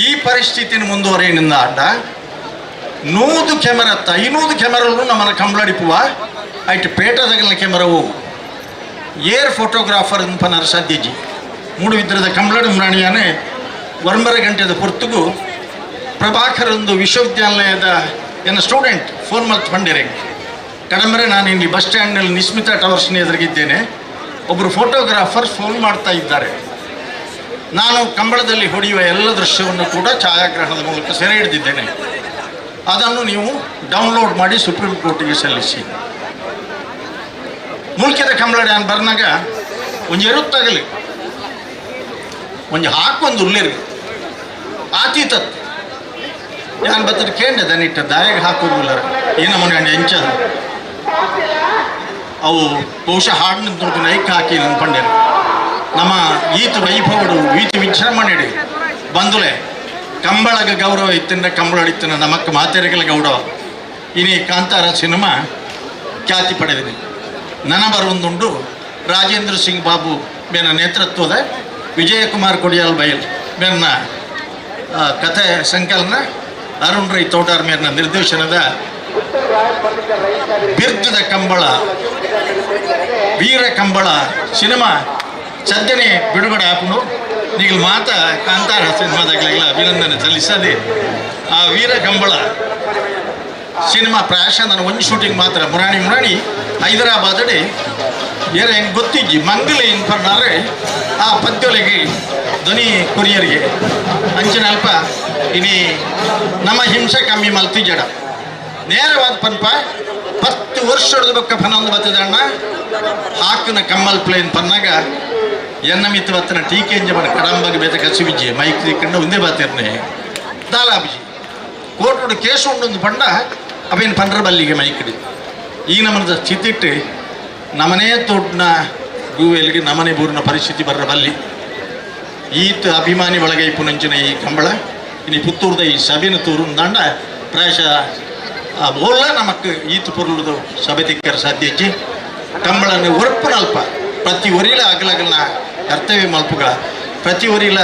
ಈ ಪರಿಸ್ಥಿತಿನ ಮುಂದುವರೆಯಿಂದ ಅಂಡ 100 ಕ್ಯಾಮರಾ 500 ಕ್ಯಾಮರಲ್ಲೂ ನಮ್ಮನ್ನ ಕಂಬಳಡಿಪುವ ಐಟ್ ಪೇಟದಗಲಿನ ಕ್ಯಾಮರವು ಏರ್ ಫೋಟೋಗ್ರಾಫರ್ ಪನರ್ ಸಾಧ್ಯಜಿ ಮೂಡು ವಿದ್ರದ ಕಂಬಳಡಿ ಮುರಾಣಿಯಾನೆ 9 ಗಂಟೆದ ಪೊರ್ತುಗು ಪ್ರಭಾಕರ್ ಒಂದು ವಿಶ್ವವಿದ್ಯಾಲಯದ ಎನ್ನ ಸ್ಟೂಡೆಂಟ್ ಫೋನ್ ಮಲ್ತ್ ಪಂಡಿರೆ ಕಡಮರೆ ನಾನು ಇಲ್ಲಿ ಬಸ್ ಸ್ಟ್ಯಾಂಡ್ನಲ್ಲಿ ನಿಸ್ಮಿತಾ ಟವರ್ಸ್ನ ಎದುರಿಗಿದ್ದೇನೆ, ಒಬ್ಬರು ಫೋಟೋಗ್ರಾಫರ್ ಫೋನ್ ಮಾಡ್ತಾ ಇದ್ದಾರೆ, ನಾನು ಕಂಬಳದಲ್ಲಿ ಹೊಡೆಯುವ ಎಲ್ಲ ದೃಶ್ಯವನ್ನು ಕೂಡ ಛಾಯಾಗ್ರಹಣದ ಮೂಲಕ ಸೆರೆ ಹಿಡಿದಿದ್ದೇನೆ, ಅದನ್ನು ನೀವು ಡೌನ್ಲೋಡ್ ಮಾಡಿ ಸುಪ್ರೀಂ ಕೋರ್ಟಿಗೆ ಸಲ್ಲಿಸಿ. ಮುಲ್ಕಿದ ಕಂಬಳಡಿ ನಾನು ಬರ್ನಾಗ ಒಂಜಿ ಎರುತ್ತಾಗಲಿ ಒಂಜಿ ಹಾಕೊಂದು ಉಲ್ಲೇರಿ ಆತೀತತ್ತು ನಾನು ಬತ್ತ ಕೇಂದ್ರ ದನಿಟ್ಟ ದಾಯಾಗ ಹಾಕೋದಿಲ್ಲ ಏನ ಮನೆ ಎಂಚ ಅವು ಬಹುಶಃ ಹಾಡಿನ ದುಡ್ಡು ನೈಕ್ ಹಾಕಿ ನನ್ನ ಪಂಡ್ಯರು ನಮ್ಮ ಈತ ವೈಭವಡು ಈತ ವಿಜೃಂಭಣೆಡು ಬಂದುಲೆ ಕಂಬಳಗ ಗೌರವ ಇತ್ತಿನ ಕಂಬಳಡಿತ್ತಿನ ನಮಕ್ಕ ಮಾತೆರೆಗಳ ಗೌರವ. ಇನಿ ಕಾಂತಾರ ಸಿನಿಮಾ ಖ್ಯಾತಿ ಪಡೆದಿದೆ. ನನ ಬರುವಂದುಂಡು ರಾಜೇಂದ್ರ ಸಿಂಗ್ ಬಾಬು ಮೇನ ನೇತೃತ್ವದ ವಿಜಯಕುಮಾರ್ ಕೊಡಿಯಾಲ್ ಬೈಲ್ ಮೇನ ಕಥೆ ಸಂಕಲನ, ಅರುಣ್ ರೈ ತೋಟಾರ್ ಮೇರಿನ ನಿರ್ದೇಶನದ ಬಿರ್ದದ ಕಂಬಳ ವೀರ ಕಂಬಳ ಸಿನಿಮಾ ಸದ್ಯನೇ ಬಿಡುಗಡೆ ಆಪುಂಡು. ನೀವು ಮಾತ ಕಾಂತಾರ ಸಿನಿಮಾದಾಗಲೆಲ್ಲ ಅಭಿನಂದನೆ ಸಲ್ಲಿಸದೆ ಆ ವೀರ ಕಂಬಳ ಸಿನಿಮಾ ಪ್ರಾಯಶಃ ನಾನು ಒಂದು ಶೂಟಿಂಗ್ ಮಾತ್ರ ಮುರಾಣಿ ಮುರಾಣಿ ಹೈದರಾಬಾದಡಿ ಏರ ಹೆಂಗೆ ಗೊತ್ತಿಜ್ಜಿ ಮಂಗಲ ಇನ್ಫರ್ನಾರೆ ಆ ಪದ್ಯೊಳಗೆ ಧ್ವನಿ ಕೊರಿಯರಿಗೆ ಅಂಚಿನ ಅಲ್ಪ ಇನಿ ನಮ್ಮ ಹಿಂಸೆ ಕಮ್ಮಿ ಮಲ್ತಿ ಜಡ ನೇರವಾದ ಪನ್ಪ 10 ವರ್ಷದ ಬೊಕ್ಕ ಪನೊಂದು ಬತ್ತದಣ್ಣ ಹಾಕಿನ ಕಮ್ಮಲ್ ಪ್ಲೇನ್ ಪನ್ನಾಗ ಎನ್ನ ಮಿತ್ತು ಬತ್ತನ ಟೀಕೆ ಎಂಜ ಕಡಂಬಗೆ ಬೇತ ಕಸಿಬಿಜ್ಜಿ ಮೈಕ್ ದಿಕ್ಕಂಡು ಒಂದೇ ಬಾತಿರ್ನೆ ದಾಲಾಬಿಜಿ ಕೋರ್ಟುಡು ಕೇಸು ಉಂಡೊಂದು ಪಂಡ ಅವೇನು ಪಂಡ್ರ ಬಲ್ಲಿಗೆ ಮೈಕಿಡಿ ಈ ನಮ್ಮದ ಸ್ಥಿತಿಟ್ಟು ನಮನೇ ತೋಡ್ನ ಗೂವೆಲ್ಗೆ ನಮನೆ ಬೂರಿನ ಪರಿಸ್ಥಿತಿ ಬರ್ರ ಬಲ್ಲಿ ಈತ ಅಭಿಮಾನಿ ಒಳಗೆ ಪುನಂಚಿನ ಈ ಕಂಬಳ ಇನಿ ಪುತ್ತೂರ್ದ ಈ ಸಭೆನ ತೂರು ದಾಂಡ ಪ್ರಾಯಶಃ ಆ ಬೋಲ ನಮಕ್ ಈತ ಪೊರುಳುದು ಸಭೆ ತಿಕ್ಕರ ಸಾಧ್ಯ ಇಜ್ಜಿ ಕಂಬಳನ್ನು ಒರಪುನ ಅಲ್ಪ ಪ್ರತಿ ಒರಿಲ ಅಗಲಗಲ್ನ ಕರ್ತವ್ಯ ಮಲ್ಪುಗಳ ಪ್ರತಿ ಒರಿಲ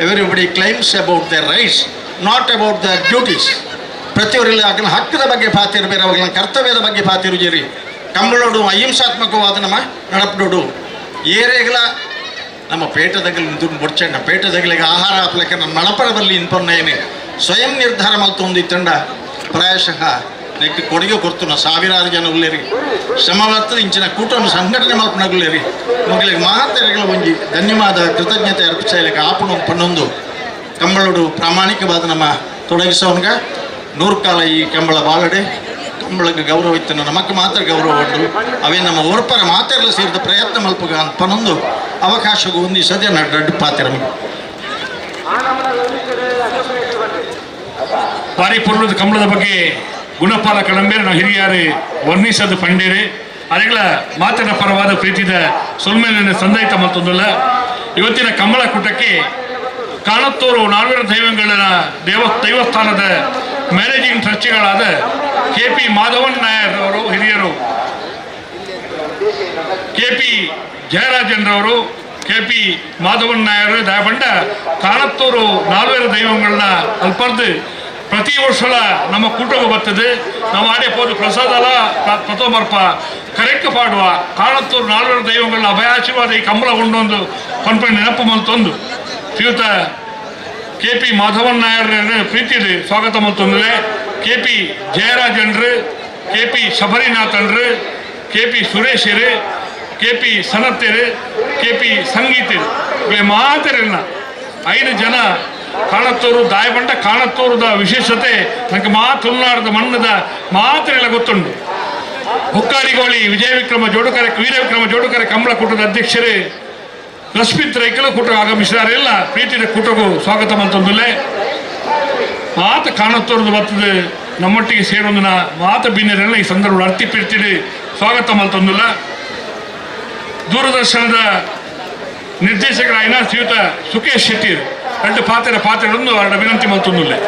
everybody claims about their rights not about their duties. ಪ್ರತಿ ಒರಿಲ ಅಗಲ ಹಕ್ಕದ ಬಗ್ಗೆ ಪಾತಿರಬೇರೆ ಅವಾಗಲ ಕರ್ತವ್ಯದ ಬಗ್ಗೆ ಪಾತಿರುಜೇರಿ ಕಂಬಳೋಡು ಅಹಿಂಸಾತ್ಮಕವಾದ ನಮ್ಮ ನಡಪಡೋಡು ಏರೇಗಲ ನಮ್ಮ ಪೇಟದಗಲು ದುಡ್ಡು ಬೊಡ್ಚಣ್ಣ ಪೇಟದಗಲಿಗೆ ಆಹಾರ ಹಾಕ್ಲಿಕ್ಕೆ ನಮ್ಮ ನಡಪರ ಬಲ್ಲಿ ಇನ್ಪೊನ್ನೇನು ಸ್ವಯಂ ನಿರ್ಧಾರ ಮಲ್ತೊಂದು ಇತ್ತಂಡ ಪ್ರಾಯಶಃ ನೆಕ್ ಕೊಡುಗೆ ಕೊಡ್ತುನ ಸಾವಿರಾರು ಜನ ಉಲ್ಲೇರಿ ಶ್ರಮ ಇಂಚಿನ ಕೂಟವನ್ನು ಸಂಘಟನೆ ಮಲ್ಪನಗುಲ್ಲೇರಿ ಮಗಳಿಗೆ ಮಹಾತೆರೆಗಳ ಒಂಜಿ ಧನ್ಯವಾದ ಕೃತಜ್ಞತೆ ಅರ್ಪಿಸಲಿಕ್ಕೆ ಆಪುಣ ಪನ್ನೊಂದು ಕಂಬಳೋಡು ಪ್ರಾಮಾಣಿಕವಾದ ನಮ್ಮ ತೊಡಗಿಸೋನ್ಗ ನೂರು ಕಾಲ ಈ ಕಂಬಳ ಬಾಳಡೆ ಕಂಬಳಕ್ಕೆ ಗೌರವ ಇತ್ತು ನಮಕ್ ಮಾತ್ರ ಗೌರವ ಉಂಟು ಅವೇ ನಮ್ಮ ಒರ್ಪರ ಮಾತೆಲ್ಲ ಸೇರಿದ ಪ್ರಯತ್ನ ಮಲ್ಪುಗ ಅಂತ ಪನ್ನೊಂದು ಅವಕಾಶಗೂ ಒಂದು ಸದ್ಯ ನಡ್ಡು ಪಾತಿರ ಭಾರಿ ಪೊರ್ಲದ ಕಂಬಳದ ಬಗ್ಗೆ ಗುಣಪಾಲ ಕಡಂಬೇರು ನಾವು ಹಿರಿಯಾರು ವರ್ಣಿಸದು ಪಂಡೇರು ಅದೆಗಳ ಮಾತಿನ ಪರವಾದ ಪ್ರೀತಿದ ಸೊಲ್ಮೇಲಿನ ಸಂದಯಿತ ಮತ್ತೊಂದಲ್ಲ. ಇವತ್ತಿನ ಕಂಬಳ ಕೂಟಕ್ಕೆ ಕಾಣತ್ತೂರು ನಾಲ್ವರು ದೈವಗಳ ದೇವಸ್ಥಾನದ ಮ್ಯಾನೇಜಿಂಗ್ ಟ್ರಸ್ಟಿಗಳಾದ ಕೆ ಪಿ ಮಾಧವನ್ ನಾಯರ್ ಅವರು ಹಿರಿಯರು, ಕೆ ಪಿ ಜಯರಾಜನ್ರವರು, ಕೆ ಪಿ ಮಾಧವನ್ ನಾಯರ್ ದಯಬಂಡ ಕಾಣತ್ತೂರು ನಾಲ್ವರು ದೈವಗಳನ್ನ ಅಲ್ಪರ್ದು ಪ್ರತಿ ವರ್ಷಲ ನಮ್ಮ ಕೂಟಕ್ಕೆ ಬರ್ತದೆ. ನಾವು ಆಡೆ ಪೋದು ಪ್ರಸಾದಲ ಪ್ರಥಮರ್ಪ ಕರೆಕ್ಟ್ ಪಾಡುವ ಕಾಣತ್ತೂರು ನಾಲ್ವರು ದೈವಗಳ ಅಭಯಾಶೀರ್ವಾದ ಈ ಕಂಬಳ ಉಂಡೊಂದು ಪನ್ಪೆ ನೆನಪು ಮಲ್ತೊಂದು ಶ್ರೀಯುತ ಕೆ ಪಿ ಮಾಧವನ್ ನಾಯರ್ ಪ್ರೀತಿಯಲ್ಲಿ ಸ್ವಾಗತ ಮಲ್ತೊಂದರೆ ಕೆ ಪಿ ಜಯರಾಜನ್ರು, ಕೆ ಪಿ ಶಬರಿನಾಥನ್ರು, ಕೆ ಪಿ ಸುರೇಶರು, ಕೆ ಪಿ ಸನತ್ತರು, ಕೆ ಪಿ ಸಂಗೀತರು ಇವೆ ಮಾತರಿಲ್ಲ 5 ಜನ ಕಾಣತ್ತೂರು ದಾಯಬಂಡ ಕಾಣತ್ತೂರದ ವಿಶೇಷತೆ ನನಗೆ ಮಾ ತುಳುನಾಡದ ಮಣ್ಣದ ಮಾತ್ರೆಲ್ಲ ಗೊತ್ತುಂಟು. ಹುಕ್ಕಾರಿಗೋಳಿ ವಿಜಯ ವಿಕ್ರಮ ಜೋಡುಕರೆ ವೀರವಿಕ್ರಮ ಜೋಡುಕರೆ ಕಂಬಳ ಕೂಟದ ಅಧ್ಯಕ್ಷರೇ ರಶ್ಮಿತ್ ರೈಕಲು ಕೂಟ ಆಗಮಿಸಿದ್ದಾರೆ. ಎಲ್ಲ ಪ್ರೀತಿಯ ಕೂಟಕ್ಕೂ ಸ್ವಾಗತ ಮಂತೊಂದುಲ್ಲೆ ಮಾತು ಕಾಣತ್ತೂರದು ಬರ್ತದೆ ನಮ್ಮೊಟ್ಟಿಗೆ ಸೇರೊಂದಿನ ಮಾತು ಬಿನ್ನೆಲ್ಲ ಈ ಸಂದರ್ಭ ಅರ್ತಿ ಪ್ರೀತಿಯಲ್ಲಿ ಸ್ವಾಗತ ಮಲ್ತೊಂದಿಲ್ಲ. ದೂರದರ್ಶನದ ನಿರ್ದೇಶಕರಾಯಿನ ಶ್ರೀಯುತ ಸುಕೇಶ್ ಶೆಟ್ಟಿ ಎರಡು ಪಾತ್ರೆಗಳನ್ನು ಅವರ ವಿನಂತಿ ಮಲ್ತೊಂದುಲ್ಲೆ.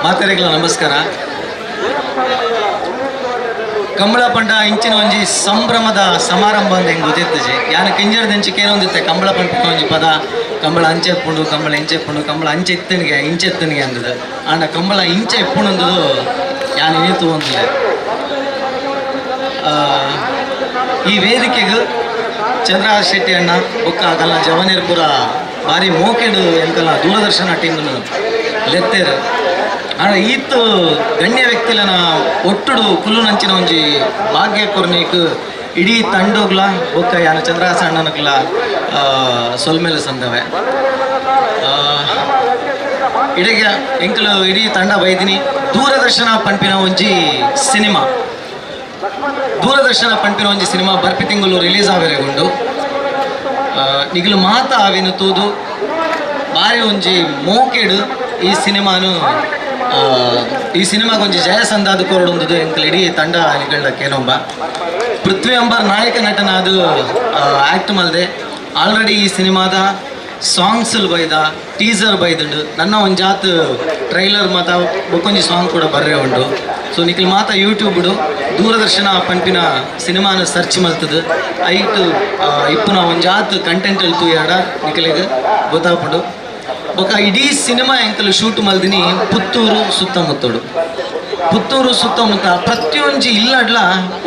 ಮಾತೆರೆಗಳ ನಮಸ್ಕಾರ. ಕಂಬಳ ಪಂಡ ಇಂಚಿನ ಒಂಜಿ ಸಂಭ್ರಮದ ಸಮಾರಂಭ ಅಂತ ಹೆಂಗೆ ಗೊತ್ತಿರ್ತಜಿ ಯಾನ ಕಿಂಜರದಂಚಿ ಕೇನೊಂದಿತ್ತೆ ಕಂಬಳ ಪಂಡ ಒಂಜಿ ಪದ ಕಂಬಳ ಅಂಚೆ ಎಪ್ಪುಂಡು ಕಂಬಳ ಇಂಚೆ ಎಪ್ಪುಂಡು ಕಂಬಳ ಅಂಚೆ ಇತ್ತನಿಗೆ ಇಂಚೆ ಎತ್ತನಿಗೆ ಅಂದದು ಆಂಡ ಕಂಬಳ ಇಂಚೆ ಎಪ್ಪುಂಡು ಯಾನ್ ಇನಿತು ಒಂದಿಲ್ಲ. ಈ ವೇದಿಕೆಗೆ ಚಂದ್ರಹಾಸ್ ಶೆಟ್ಟಿ ಅಣ್ಣ ಬೊಕ್ಕ ಅಗಲ್ನ ಜವನೇರ್ಪುರ ಭಾರಿ ಮೋಕೆಡು ಎಂಕಲ್ನ ದೂರದರ್ಶನ ಟೀಮ್ ಲೆತ್ತೇರು ಆಂಡ ಈತ್ ಗಣ್ಯ ವ್ಯಕ್ತಿಲನ ಒಟ್ಟುಡು ಕುಲ್ಲುನಂಚಿನ ಒಂಜಿ ಭಾಗ್ಯ ಕೊರ್ನೇಕ್ ಇಡೀ ತಂಡೋಗ್ಲ ಬೊಕ್ಕ ಯಾನ ಚಂದ್ರಹಾಸ ಅಣ್ಣನಕ್ಲ ಸೊಲ್ಮೇಲೆ ಸಂದವೆ ಇಡೀ ಎಂಕಲು ಇಡೀ ತಂಡ ಬೈದಿನಿ. ದೂರದರ್ಶನ ಪಂಪಿನ ಒಂಜಿ ಸಿನಿಮಾ ದೂರದರ್ಶನ ಪಂಪಿನ ಒಂಜಿ ಸಿನಿಮಾ ಬರ್ಪಿ ತಿಂಗಳು ರಿಲೀಸ್ ಆವೆರೆಗುಂಡು ನಿಗಲು ಮಾತ ಆವಿನ ತೂದು ಬಾರಿ ಒಂಜಿ ಮೋಕೆಡು ಈ ಸಿನಿಮಾನು ಈ ಸಿನಿಮಾಗೊಂಜಿ ಜಯ ಸಂದಾದ ಕೊರಡೊಂದು ಎಂಕಲ್ ಇಡೀ ತಂಡ ನಿಗಳ್ನ ಕೇನೊಂಬ ಪೃಥ್ವಿ ಅಂಬರ್ ನಾಯಕ ನಟನಾದ ಆ್ಯಕ್ಟ್ ಮಲ್ದೆ ಆಲ್ರೆಡಿ ಈ ಸಿನಿಮಾದ ಸಾಂಗ್ಸ್ ಬೈದ ಟೀಸರ್ ಬೈದುಂಡು ನನ್ನ ಒಂಜಾತ್ ಟ್ರೈಲರ್ ಮಾತ ಬೊಕ್ಕೊಂಜಿ ಸಾಂಗ್ ಕೂಡ ಬರ್ರೆ ಉಂಡು. ಸೊ ನಿಖಿಲ್ ಮಾತ ಯೂಟ್ಯೂಬ್ಡು ದೂರದರ್ಶನ ಪನ್ಪಿನ ಸಿನಿಮಾನ ಸರ್ಚ್ ಮಲ್ತದು ಐಟ್ ಇಪ್ಪುನ ಒಂಜಾತ್ ಕಂಟೆಂಟ್ ತೂಯಾಡ ನಿಖಿಲಿಗೆ ಗೊತ್ತಾಪುಂಡು. ಬೊಕ ಇಡೀ ಸಿನಿಮಾ ಎಂಕಲ್ ಶೂಟ್ ಮಲ್ದಿನಿ ಪುತ್ತೂರು ಸುತ್ತಮುತ್ತಡು. ಪುತ್ತೂರು ಸುತ್ತಮುತ್ತ ಪ್ರತಿಯೊಂಜಿ ಇಲ್ಲಡ್ಲ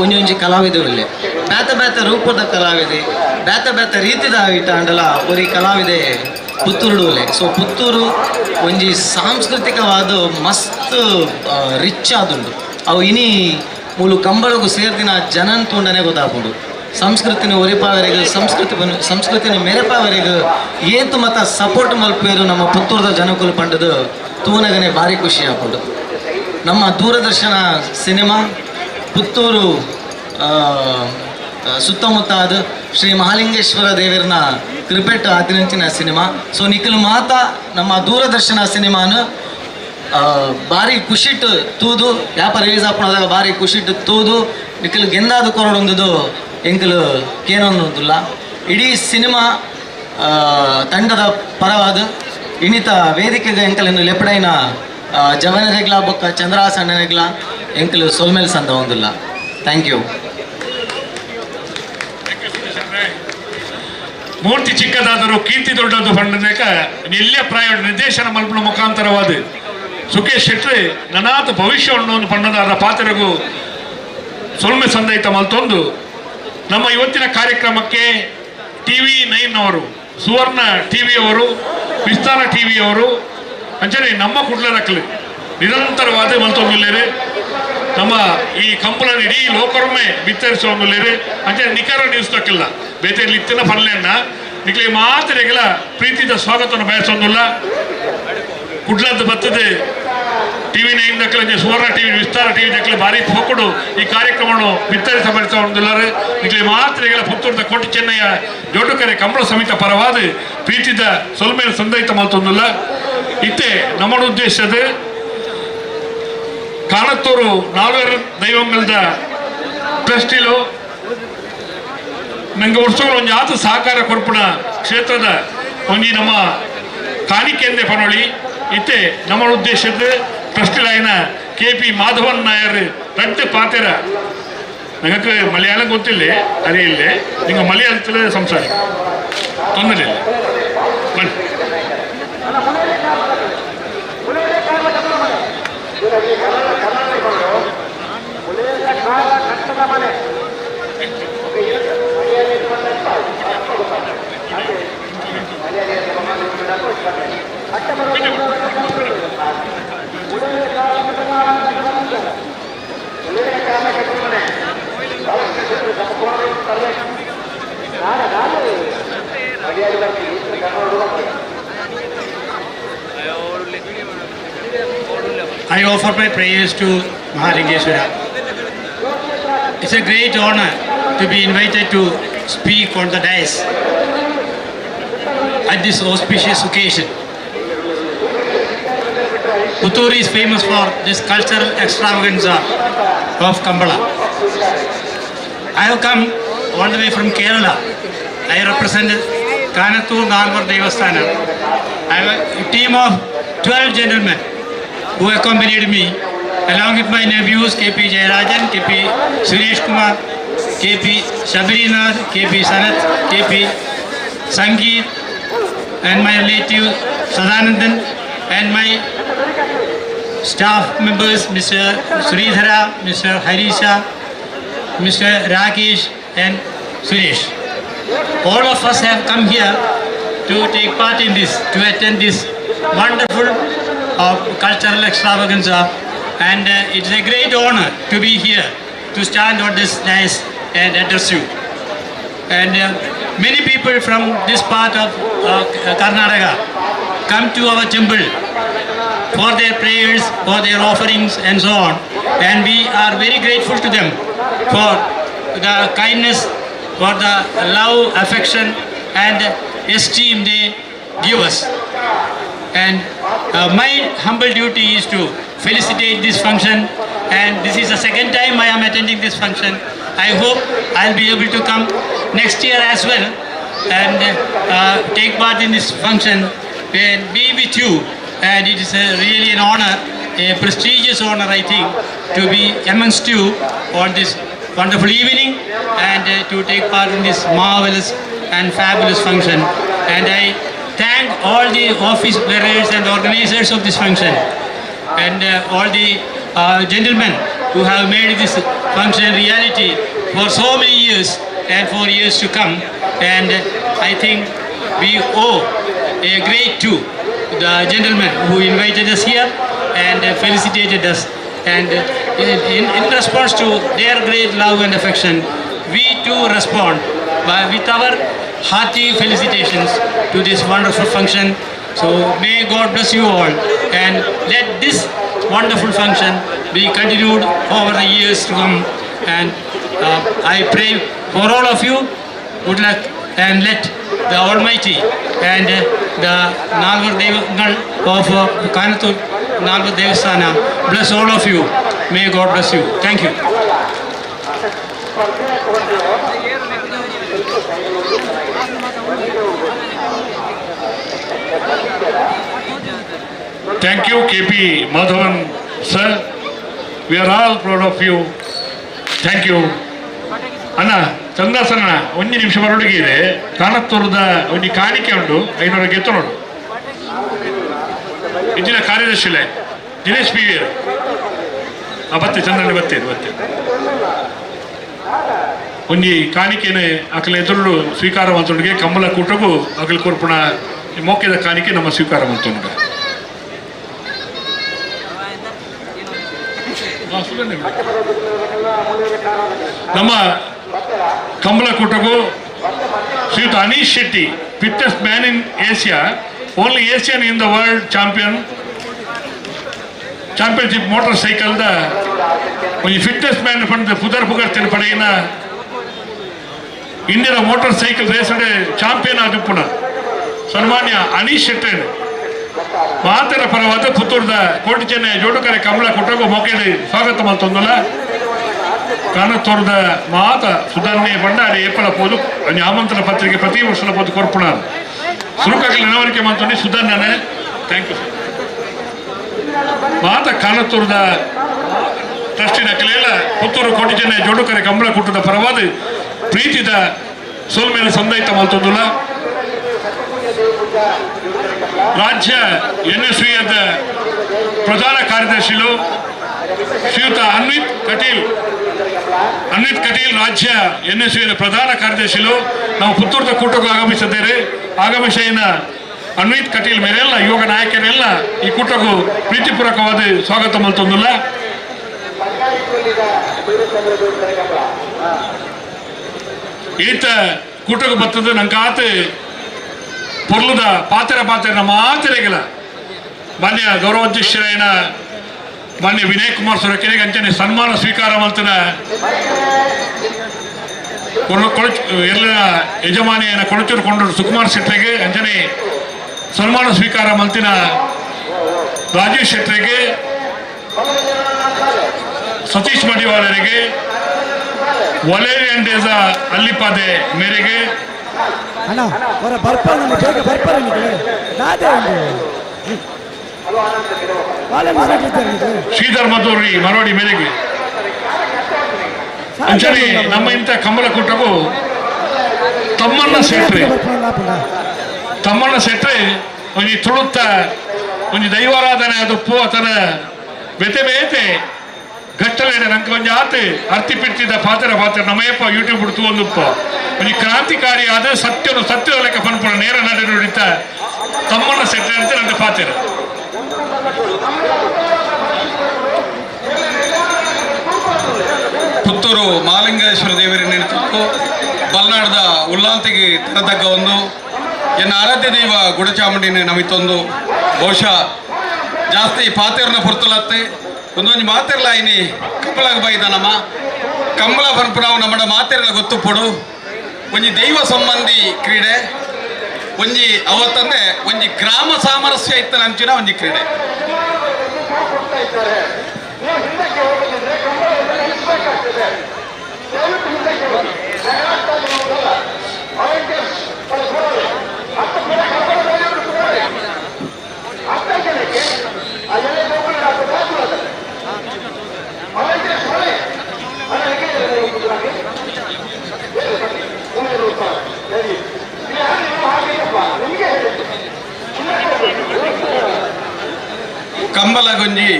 ಒಂಜೊಂಜಿ ಕಲಾವಿದೆ ಒಲ್ಲೆ ಬ್ಯಾತ ಬ್ಯಾತ ರೂಪದ ಕಲಾವಿದೆ ಬ್ಯಾತ ಬ್ಯಾತ ರೀತಿದ ಇಟ್ಟಾಂಡಲ ಒರಿ ಕಲಾವಿದೆ ಪುತ್ತೂರು ಒಲ್ಲೆ. ಸೊ ಪುತ್ತೂರು ಒಂಜಿ ಸಾಂಸ್ಕೃತಿಕವಾದ ಮಸ್ತ್ ರಿಚ್ ಆದುಂಡು. ಅವು ಇನಿ ಮೂಲು ಕಂಬಳಗು ಸೇರ್ದಿನ ಜನನ್ ತೂಂಡನೆ ಗೊತ್ತಾಪುಂಡು. ಸಂಸ್ಕೃತಿನ ಒರಿಪಾವರೆಗೆ ಸಂಸ್ಕೃತಿನ ಮೆರೆಪಾವರೆಗೆ ಏತು ಮತ ಸಪೋರ್ಟ್ ಮಲ್ಪೇರು ನಮ್ಮ ಪುತ್ತೂರದ ಜನಕುಲು ಪಂಡದು ತೂನಗನೆ ಭಾರಿ ಖುಷಿ ಆಪುಂಡು. ನಮ್ಮ ದೂರದರ್ಶನ ಸಿನಿಮಾ ಪುತ್ತೂರು ಸುತ್ತಮುತ್ತ ಅದು ಶ್ರೀ ಮಹಾಲಿಂಗೇಶ್ವರ ದೇವರನ ಕೃಪೆಟ್ ಆತಿನಂಚಿನ ಸಿನಿಮಾ. ಸೊ ನಿಖಿಲ್ ಮಾತ ನಮ್ಮ ದೂರದರ್ಶನ ಸಿನಿಮಾನ ಭಾರಿ ಖುಷಿಟ್ಟು ತೂದು ಯಾಪ ರಿಲೀಸ್ ಆಪುಣದಾಗ ಭಾರಿ ಖುಷಿಟ್ಟು ತೂದು ನಿಖಿಲ್ ಗೆಂದಾದ ಕೊರಡೊಂದುದು ಎಂಕಲು ಕೇನೊಂದುಲ್ಲ. ಇಡೀ ಸಿನಿಮಾ ತಂಡದ ಪರವಾದ ಇಣಿತ ವೇದಿಕೆಗೆ ಎಂಕಲನ್ನು ಲೆಪಡೈನ ಜವನರೆಗ್ಲ ಬೊಕ್ಕ ಚಂದ್ರಾಸಣ್ಣನೆಗ್ಲ ಎಂಕಲು ಸೊಲ್ಮೆಲ್ ಸಂದ ಒಂದುಲ್ಲ. Thank you. ಮೂರ್ತಿ ಚಿಕ್ಕದಾದರೂ ಕೀರ್ತಿ ದೊಡ್ಡದು ಪಂಡನೇಕ ಎಲ್ಲೇ ಪ್ರಾಯ ನಿರ್ದೇಶನ ಮಲ್ಪನ ಮುಖಾಂತರವಾದ ಸುಖೇಶ್ ಶೆಟ್ಟಿ ನನಾತ ಭವಿಷ್ಯವನ್ನು ಪಣ್ಣದಾರ ಪಾತ್ರಗೂ ಸೊಲ್ಮೆ ಸಂದೈತ ಮಲ್ತೊಂದು ನಮ್ಮ ಇವತ್ತಿನ ಕಾರ್ಯಕ್ರಮಕ್ಕೆ TV9 ಅವರು, ಸುವರ್ಣ ಟಿ ವಿಯವರು, ವಿಸ್ತಾರ ಟಿ ವಿಯವರು ಅಂಚನೆ ನಮ್ಮ ಕುಡ್ಲರಕ್ಕಲು ನಿರಂತರವಾದ ಮಲ್ತೊಂದುಲ್ಲೇರು. ನಮ್ಮ ಈ ಕಂಬಳನ ಇಡೀ ಲೋಕರೊಮ್ಮೆ ಬಿತ್ತರಿಸುವಂದುಲ್ಲೇರು. ಅಂಚನೆ ನಿಖರ ನ್ಯೂಸ್ ತಕ್ಕಿಲ್ಲ ಬೇತೆಯಲ್ಲಿ ಇತ್ತಿನ ಪಲ್ಲೆಯನ್ನ ನಿಕ್ಲೆ ಮಾತ್ರೆಗಳ ಪ್ರೀತಿದ ಸ್ವಾಗತವನ್ನು ಬಯಸೊಂದುಲ್ಲ. ಕುಡ್ಲದ್ದು ಬರ್ತದೆ TV9 ದಕ್ಕಲೆ ಸುವರ್ಣ ಟಿವಿ ವಿಸ್ತಾರ ಟಿವಿ ದಕ್ಕಲೆ ಭಾರಿ ಪೋಕುಡು ಈ ಕಾರ್ಯಕ್ರಮವನ್ನು ಬಿತ್ತರಿಸ ಬಯಸುವಂದುಲ್ಲಾರು. ನಿಕ್ಲೆ ಮಾತ್ರೆಗಳ ಪುತ್ತೂರದ ಕೋಟಿ ಚೆನ್ನಯ್ಯ ಜೋಡುಕರೆ ಕಂಬಳ ಸಮಿತ ಪರವಾದ ಪ್ರೀತಿದ ಸೊಲ್ಮೇಲೆ ಸಂದೈತ ಮಲ್ತೊಂದುಲ್ಲ. ಇತ್ತೆ ನಮ್ಮ ಉದ್ದೇಶದ ಕಾಣತ್ತೂರು ನಾಲ್ವರು ದೈವಂಗಲ್ದ ಟ್ರಸ್ಟಿಲು ನಂಗೆ ವರ್ಷಗಳು ಒಂದು ಆತ ಸಹಕಾರ ಕೊರ್ಪುಣ ಕ್ಷೇತ್ರದ ಒಂಜಿ ನಮ್ಮ ಕಾಣಿಕೆಂದೆ ಪನೊಳಿ. ಇತ್ತೆ ನಮ್ಮ ಉದ್ದೇಶದ ಟ್ರಸ್ಟಿಲಾಯಿನ ಕೆ.ಪಿ. ಮಾಧವನ್ ನಾಯರ್ ರಡ್ಡು ಪಾತೆರ ನಂಗೆ ಮಲಯಾಳಂ ಗೊತ್ತಿಲ್ಲ ಅದೇ ಇಲ್ಲೇ ನಿಂಗೆ ಮಲಯಾಳത്തിൽ ಸಂಸಾರ ತೊಂದರೆ ಇಲ್ಲ. ಬನ್ನಿ. I offer my prayers to Mahalingeshwara. It's a great honor to be invited to speak on the dais at this auspicious occasion. Puttur is famous for this cultural extravaganza of Kambala. I have come all the way from Kerala. I represent Kanathur Nalvar Devasthana. I have a team of 12 gentlemen who accompanied me, along with my nephews K.P. Jayarajan, K.P. Suresh Kumar, K.P. Shabarinath, K.P. Sanath, K.P. Sangeet, and my relative Sadanandan, and my staff members Mr. Sridhara, Mr. Harisha, Mr. Rakesh, and Suresh. All of us have come here to take part in this, to attend this wonderful cultural extravaganza, and it's a great honor to be here, to stand on this dais and address you. And many people from this part of Karnataka come to our temple for their prayers, for their offerings and so on. And we are very grateful to them for the kindness, for the love, affection and esteem they give us. And my humble duty is to felicitate this function, and this is the second time I am attending this function. I hope I'll be able to come next year as well. and take part in this function and be with you. And it is really an honor, a prestigious honor, I think, to be amongst you on this wonderful evening and to take part in this marvelous and fabulous function. And I thank all the office bearers and organizers of this function and all the gentlemen who have made this function reality for so many years and for years to come. And I think we owe a great to the gentlemen who invited us here and felicitated us. And in response to their great love and affection, we too respond with our hearty felicitations to this wonderful function. So may God bless you all and let this wonderful function be continued over the years to come. And I pray for all of you, good luck, and let the Almighty and the Nalvar Devangal of Kanathur Nalvar Devasthana bless all of you. May God bless you. Thank you. Thank you, KP Madhavan sir. We are all proud of you. Thank you. ಅಣ್ಣ ಚಂದಾಸನ ಒಂಜಿ ನಿಮಿಷ ಬರೊಡುಗೆ ಇದೆ ಕಾಣತ್ತೂರದ ಒಂಜಿ ಕಾಣಿಕೆ ಉಂಟು 500 ಗೆತ್ತು ನೋಡು ಇಂಚಿನ ಕಾರ್ಯದರ್ಶಿಲೆ Dinesh P V ಬತ್ತೆ ಚಂದ್ರಣ್ಣ ಬತ್ತೆ ಬತ್ತೆ ಒಂಜಿ ಕಾಣಿಕೆನೆ ಅಕಲ ಎದುರು ಸ್ವೀಕಾರ ಮಂತುಂಡಿಗೆ ಕಮ್ಮಲ ಕೂಟಗೂ ಅಕಲ ಕೊರ್ಪುಣ ಮೋಕ್ಯದ ಕಾಣಿಕೆ ನಮ್ಮ ಸ್ವೀಕಾರ ಮಂತುಂಡು. ನಮ್ಮ ಕಂಬಳ ಕೂಟಗೂ ಶ್ರೀಯುತ Anish Shetty, fittest man in Asia, only Asian in the world championship motor ಸೈಕಲ್ದ ಒಂಜಿ ಫಿಟ್ನೆಸ್ ಮ್ಯಾನ್ ಪಂಡ ಪುದರ್ ಪುಗರ್ತಿನ ಪಡೆಯಿನ ಇಂಡಿಯಾದ ಮೋಟಾರ್ ಸೈಕಲ್ ರೇಸ್ ಚಾಂಪಿಯನ್ ಆದಿಪ್ಪುನ ಸನ್ಮಾನ್ಯ ಅನೀಶ್ ಶೆಟ್ಟಿ ಮಾತರ ಪರವಾದ ಪುತ್ತೂರ್ದ ಕೋಟಿ ಚೆನ್ನೈ ಜೋಡುಕರೆ ಕಮಲ ಕುಟುಂಬ ಮೊಕೆಡಿ ಸ್ವಾಗತ ಮಲ್ತೊಂದುಲ್ಲ ಕಾಣತೋರ್ದ ಮಾತ ಸುಧಾರಣೆ ಭಂಡಾರಿ ಏಪಲ ಪೋದು ಆಮಂತ್ರಣ ಪತ್ರಿಕೆ ಪ್ರತಿ ವರ್ಷದ ಪೋದು ಕೊರ್ಪುಣ ಸುರುಕಾಗಲಿ ನೆನವರಿಕೆ ಮಂತೊಂಡಿ ಸುಧಾರಣೆ. Thank you sir. ಮಾತ ಕಾಣತೂರ್ದ ಟ್ರಸ್ಟಿನ ಕಲೆಯಲ್ಲ ಪುತ್ತೂರು ಕೋಟಿ ಚೆನ್ನೈ ಜೋಡುಕರೆ ಕಮಲ ಕೂಟದ ಪರವಾದ ಪ್ರೀತಿದ ಸೋಲ್ಮೇಲೆ ಸಂದೈತ ಮಲ್ತೊಂದುಲ್ಲ ರಾಜ್ಯ ಎನ್ ಎಸ್ ವಿ ಪ್ರಧಾನ ಕಾರ್ಯದರ್ಶಿಗಳು ಶ್ರೀಯುತ ಅನ್ವಿತ್ ಕಟೀಲ್ ರಾಜ್ಯ ಎನ್ ಎಸ್ ವಿ ಪ್ರಧಾನ ಕಾರ್ಯದರ್ಶಿಗಳು ನಾವು ಪುತ್ತೂರದ ಕೂಟಕ್ಕೂ ಆಗಮಿಸಿದ್ದೇವೆ. ಆಗಮಿಸಿನ ಅನ್ವಿತ್ ಕಟೀಲ್ ಮೇರೆಲ್ಲ ಯುವಕ ನಾಯಕರೆಲ್ಲ ಈ ಕೂಟಕ್ಕೂ ಪ್ರೀತಿಪೂರ್ವಕವಾದ ಸ್ವಾಗತ ಮಲ್ತೊಂದುಲ್ಲ. ಈತ ಕೂಟಕ್ಕೆ ಬರ್ತದೆ ನಂಗೆ ಆತ ಪೊರ್ಲುದ ಪಾತೆರ ಪಾತೆರ ಮಾತೆರೆಗಿಲ್ಲ ಮಾನ್ಯ ಗೌರವಾಧ್ಯಕ್ಷರಾಯನ ಮಾನ್ಯ ವಿನಯ್ ಕುಮಾರ್ ಸೊರಕೆರೆಗೆ ಅಂಚನೆ ಸನ್ಮಾನ ಸ್ವೀಕಾರ ಮಂತನ ಎಲ್ಲ ಯಜಮಾನಿಯನ್ನ ಕೊಳಚೂರು ಕೊಂಡರು ಸುಕುಮಾರ್ ಶೆಟ್ಟರಿಗೆ ಅಂಚನೆ ಸನ್ಮಾನ ಸ್ವೀಕಾರ ಮಂತಿನ ರಾಜೇಶ್ ಶೆಟ್ಟರಿಗೆ, ಸತೀಶ್ ಮಡಿವಾಳರಿಗೆ, ವಲೇರಿಯನ್ ಡೇಜ ಅಲ್ಲಿಪಾದೆ ಮೇರೆಗೆ, ಅಣ್ಣ ಹೊರ ಬರ್ಪಾರ ಬೇಗ ಬರ್ಪಾರ ನಾದೇ ಶ್ರೀಧರ್ ಮಧುರಿ ಮರೋಡಿ ಮೇರೆಗೆ ಅಂಚನೆ ನಮ್ಮ ಇಂಥ ಕಂಬಳ ಕೂಟವು ತಮ್ಮನ್ನ ಸೆಟ್ರೆ ಒಂಜಿ ತುಳುತ್ತ ಒಂಜಿ ದೈವಾರಾಧನೆ ಅದು ಆತನ ಬೇತೆ ಬೇತೆ ಘಟ್ಟಲೇನೆ ನಂಗೆ ಒಂಜಿ ಆತ ಅರ್ತಿ ಪಿರ್ತಿದ್ದ ಪಾತ್ರ ಪಾತ್ರ ನಮ್ಮಯ್ಯಪ್ಪ ಯೂಟ್ಯೂಬ್ ಬಿಡ್ತು ಒಂದುಪ್ಪ ಒಂಜಿ ಕ್ರಾಂತಿಕಾರಿ ಆದ ಸತ್ಯನು ಸತ್ಯದ ಲೆಕ್ಕ ಪನ್ಪುಣ ನೇರ ನಡೆ ನುಡಿತ ತಮ್ಮನ್ನ ಸೆಟ್ರೆ ಅಂತ ನನ್ನ ಪಾತ್ರ. ಪುತ್ತೂರು ಮಹಾಲಿಂಗೇಶ್ವರ ದೇವರ ನೆನೆತು ಬಲ್ನಾಡದ ಉಲ್ಲಾಂತಿಗೆ ತರತಕ್ಕ ಒಂದು ಎನ್ನ ಆರಾಧ್ಯ ದೈವ ಗುಡಚಾಮುಂಡಿನ ನಮಿತೊಂದು ಬಹುಶಃ ಜಾಸ್ತಿ ಪಾತೇರ್ನ ಪೊರ್ತುಲತ್ತೆ ಒಂದೊಂದು ಮಾತೆರ್ಲ ಇನಿ ಕಂಬಳಗ ಬೈದ ನಮ್ಮ ಕಂಬಳ ಪನ್ಪುನವು ನಮ್ಮಡ ಮಾತೆರ್ಲ ಗೊತ್ತುಪೊಡು ಒಂಜಿ ದೈವ ಸಂಬಂಧಿ ಕ್ರೀಡೆ ಒಂಜಿ ಅವತ್ತಂದ್ರೆ ಒಂಜಿ ಗ್ರಾಮ ಸಾಮರಸ್ಯ ಇತ್ತನ ಅಂಚಿನ ಒಂಜಿ ಕ್ರೀಡೆ. ಕಂಬಲಗೊಂಜಿ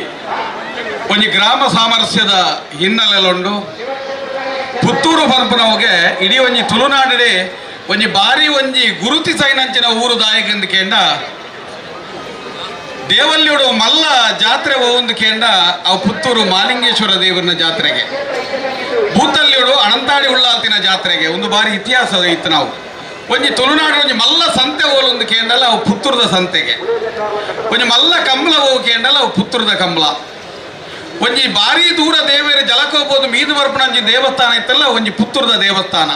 ಒಂಜಿ ಗ್ರಾಮ ಸಾಮರಸ್ಯದ ಹಿನ್ನೆಲೆಲುಂಡು. ಪುತ್ತೂರು ಪನ್ಪುನವುಗೆ ಇಡೀ ಒಂಜಿ ತುಳುನಾಡಿಡೆ ಒಂಜಿ ಬಾರಿ ಒಂಜಿ ಗುರುತಿ ಸೈನಂಚಿನ ಊರು ದಾಯಕಂದು ಕೇಂಡ ದೇವಲ್ಯುಡು ಮಲ್ಲ ಜಾತ್ರೆ ಒಂದು ಕೇಂಡ ಅವು ಪುತ್ತೂರು ಮಾಲಿಂಗೇಶ್ವರ ದೇವರನ ಜಾತ್ರೆಗೆ, ಭೂತಲ್ಯುಡು ಅಣಂತಾಡಿ ಉಳ್ಳಾಲ್ತಿನ ಜಾತ್ರೆಗೆ ಒಂದು ಬಾರಿ ಇತಿಹಾಸ ಇತ್ತು. ನಾವು ಒಂಜಿ ತುಳುನಾಡು ಒಂಜಿ ಮಲ್ಲ ಸಂತೆ ಓಲೊಂದು ಕೇಂಡಲ್ಲ ಅವು ಪುತ್ತೂರದ ಸಂತೆಗೆ, ಒಂಜಿ ಮಲ್ಲ ಕಂಬಳ ಹೋವು ಕೇಂಡಲ್ಲ ಅವು ಪುತ್ತೂರದ ಕಂಬಳ, ಒಂಜಿ ಭಾರಿ ದೂರ ದೇವೇರು ಜಲಕೋಬೋದು ಮೀದು ಬರ್ಪಣಂಜಿ ದೇವಸ್ಥಾನ ಇತ್ತಲ್ಲ ಒಂಜಿ ಪುತ್ತೂರದ ದೇವಸ್ಥಾನ,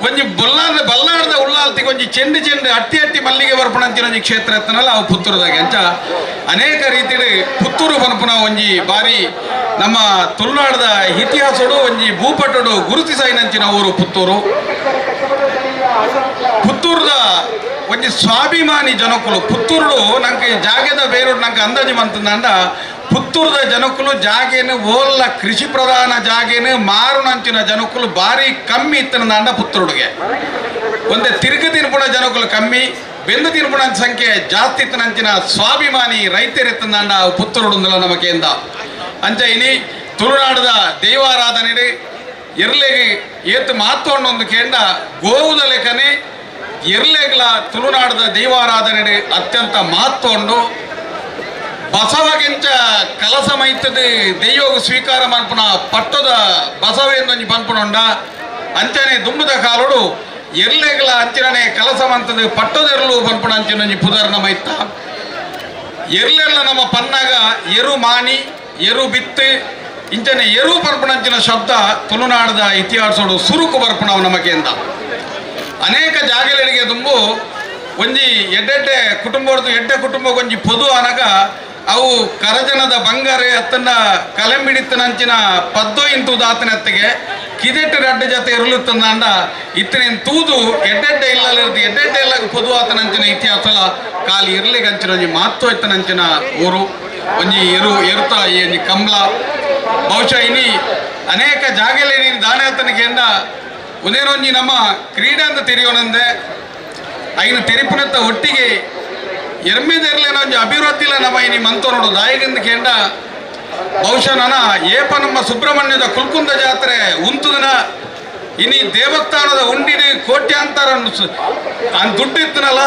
ಒಂಜಿ ಬಲ್ಲಾರದ ಉಳ್ಳಾಲ್ತಿಗೆ ಒಂಜಿ ಚೆಂಡು ಚೆಂಡು ಅಟ್ಟಿ ಅಟ್ಟಿ ಮಲ್ಲಿಗೆ ಬರ್ಪಣಂಚಿನ ಒಂಜಿ ಕ್ಷೇತ್ರ ಇತ್ತನಲ್ಲ ಅವು ಪುತ್ತೂರದಾಗೆ. ಅಂಚ ಅನೇಕ ರೀತಿಯಲ್ಲಿ ಪುತ್ತೂರು ಪನ್ಪುನ ಒಂಜಿ ಬಾರಿ ನಮ್ಮ ತುಳುನಾಡದ ಇತಿಹಾಸಡು ಒಂಜಿ ಭೂಪಟಡು ಗುರುತಿಸೈನಂಚಿನ ಊರು ಪುತ್ತೂರು. ಪುತ್ತೂರದ ಒಂಜಿ ಸ್ವಾಭಿಮಾನಿ ಜನಕುಲು ಪುತ್ತೂರುಡು ನಂಗೆ ಜಾಗೆದ ಬೇರು ನಂಗೆ ಅಂದಾಜು ಮಂತಂದ ಪುತ್ತೂರದ ಜನಕುಲು ಜಾಗೇನು ಓಲ್ಲ ಕೃಷಿ ಪ್ರಧಾನ ಜಾಗೇನು ಮಾರುನಂಚಿನ ಜನಕುಲು ಭಾರಿ ಕಮ್ಮಿ ಇತ್ತನಂದ ಪುತ್ತೂರುಡುಗೆ. ಒಂದೇ ತಿರುಗು ತಿನ್ಪುಣ ಜನಕುಲು ಕಮ್ಮಿ, ಬೆಂದು ತಿನ್ಪುಣ ಸಂಖ್ಯೆ ಜಾಸ್ತಿ ಇತ್ತನಂಚಿನ ಸ್ವಾಭಿಮಾನಿ ರೈತರಿತ್ತಂದ ಪುತ್ತೂರುಡುಂದಲ ನಮಕೆಂದ. ಅಂಚ ಇನಿ ತುಳುನಾಡದ ದೈವಾರಾಧನೆ ಎರ್ಲೆಗೆ ಏತು ಮಹತ್ವಣ್ಣೊಂದು ಕೇಂಡ ಗೋವುದ ಲೆಕ್ಕನೆ ಎರ್ಲೆಗ್ಲ ತುಳುನಾಡದ ದೈವಾರಾಧನೆ ಅತ್ಯಂತ ಮಹತ್ವ ಉಂಡು. ಬಸವಗಿಂಚ ಕಲಸ ಮೈತದ ದೈವಗ ಸ್ವೀಕಾರ ಮನ್ಪುನ ಪಟ್ಟದ ಬಸವೇಂದೊಂಜಿ ಪನ್ಪುನುಂಡ. ಅಂಚನೆ ದುಂಬುದ ಕಾಲೋಡು ಎರ್ಲೆಗ್ಲ ಅಂಚಿನನೆ ಕಲಸ ಮಂತದ ಪಟ್ಟದೆರ್ಲು ಪನ್ಪುನ ಅಂಚಿನೊಂಜಿ ಪುದರ್ನ ಮೈತ. ಎರ್ಲೆರ್ಲ ನಮ್ಮ ಪನ್ನಾಗ ಎರು ಮಾಣಿ ಎರು ಬಿತ್ತು ಇಂಚನೆ ಎರು ಪನ್ಪುನಂಚಿನ ಶಬ್ದ ತುಳುನಾಡದ ಇತಿಹಾಸೋಡು ಸುರುಕು ಬರ್ಪುಣವು ನಮಗೆಂದ. ಅನೇಕ ಜಾಗಗಳಿಗೆ ದುಂಬು ಒಂಜಿ ಎಡ್ಡೆಡ್ಡೆ ಕುಟುಂಬದ್ದು ಎಡ್ಡೆ ಕುಟುಂಬಕ್ಕೊಂಜಿ ಪೊದು ಅನಗ ಅವು ಕರಜನದ ಬಂಗಾರೆ ಅತ್ತನ್ನ ಕಲೆಂಬಿಡಿತ್ತನಂಚಿನ ಪದ್ದೋ ಇಂತು ದಾತನತ್ತಿಗೆ ಕಿದೆಟ್ಟು ರಡ್ಡ ಜೊತೆ ಇರಲುತ್ತಂದ ಇತ್ತನೇನು ತೂದು ಎಡ್ಡೆಡ್ಡೆ ಇಲ್ಲಲಿರ್ದು ಎಡ್ಡೆಡ್ಡೆ ಇಲ್ಲ ಪೊದು ಆತನಂಚಿನ ಇತಿಹಾಸಲ ಖಾಲಿ ಇರ್ಲಿಗಂಚಿನ ಒಂಜಿ ಮಹತ್ವ ಇತ್ತನಂಚಿನ ಊರು ಒಂಜಿ ಎರು ಎರುತ ಈ ಒಂಜಿ ಕಂಬ್ಲ. ಬಹುಶಃ ಇನಿ ಅನೇಕ ಜಾಗಲೇನಿ ದಾನಾತನಿಗೆಂದ ಒಂದೇನೊಂಜಿ ನಮ್ಮ ಕ್ರೀಡೆ ಅಂತ ತೆರೆಯೋಣಂದೆ ಐನ ತೆರಿಪುನತ್ತ ಒಟ್ಟಿಗೆ ಎರ್ಮೆದೆರ್ಲೇನ ಒಂಜಿ ಅಭಿವೃದ್ಧಿಲ ನಮ್ಮ ಇನಿ ಮಂತೋನೋಡು ದಾಯಿಗಿಂದ ಕೇಂಡ. ಬಹುಶಃ ನನ್ನ ಏಪ ನಮ್ಮ ಸುಬ್ರಹ್ಮಣ್ಯದ ಕುಲ್ಕುಂದ ಜಾತ್ರೆ ಉಂತುದನ ಇನಿ ದೇವಸ್ಥಾನದ ಉಂಡಿನ ಕೋಟ್ಯಾಂತರ ದುಡ್ಡು ಇತ್ತನಲ್ಲ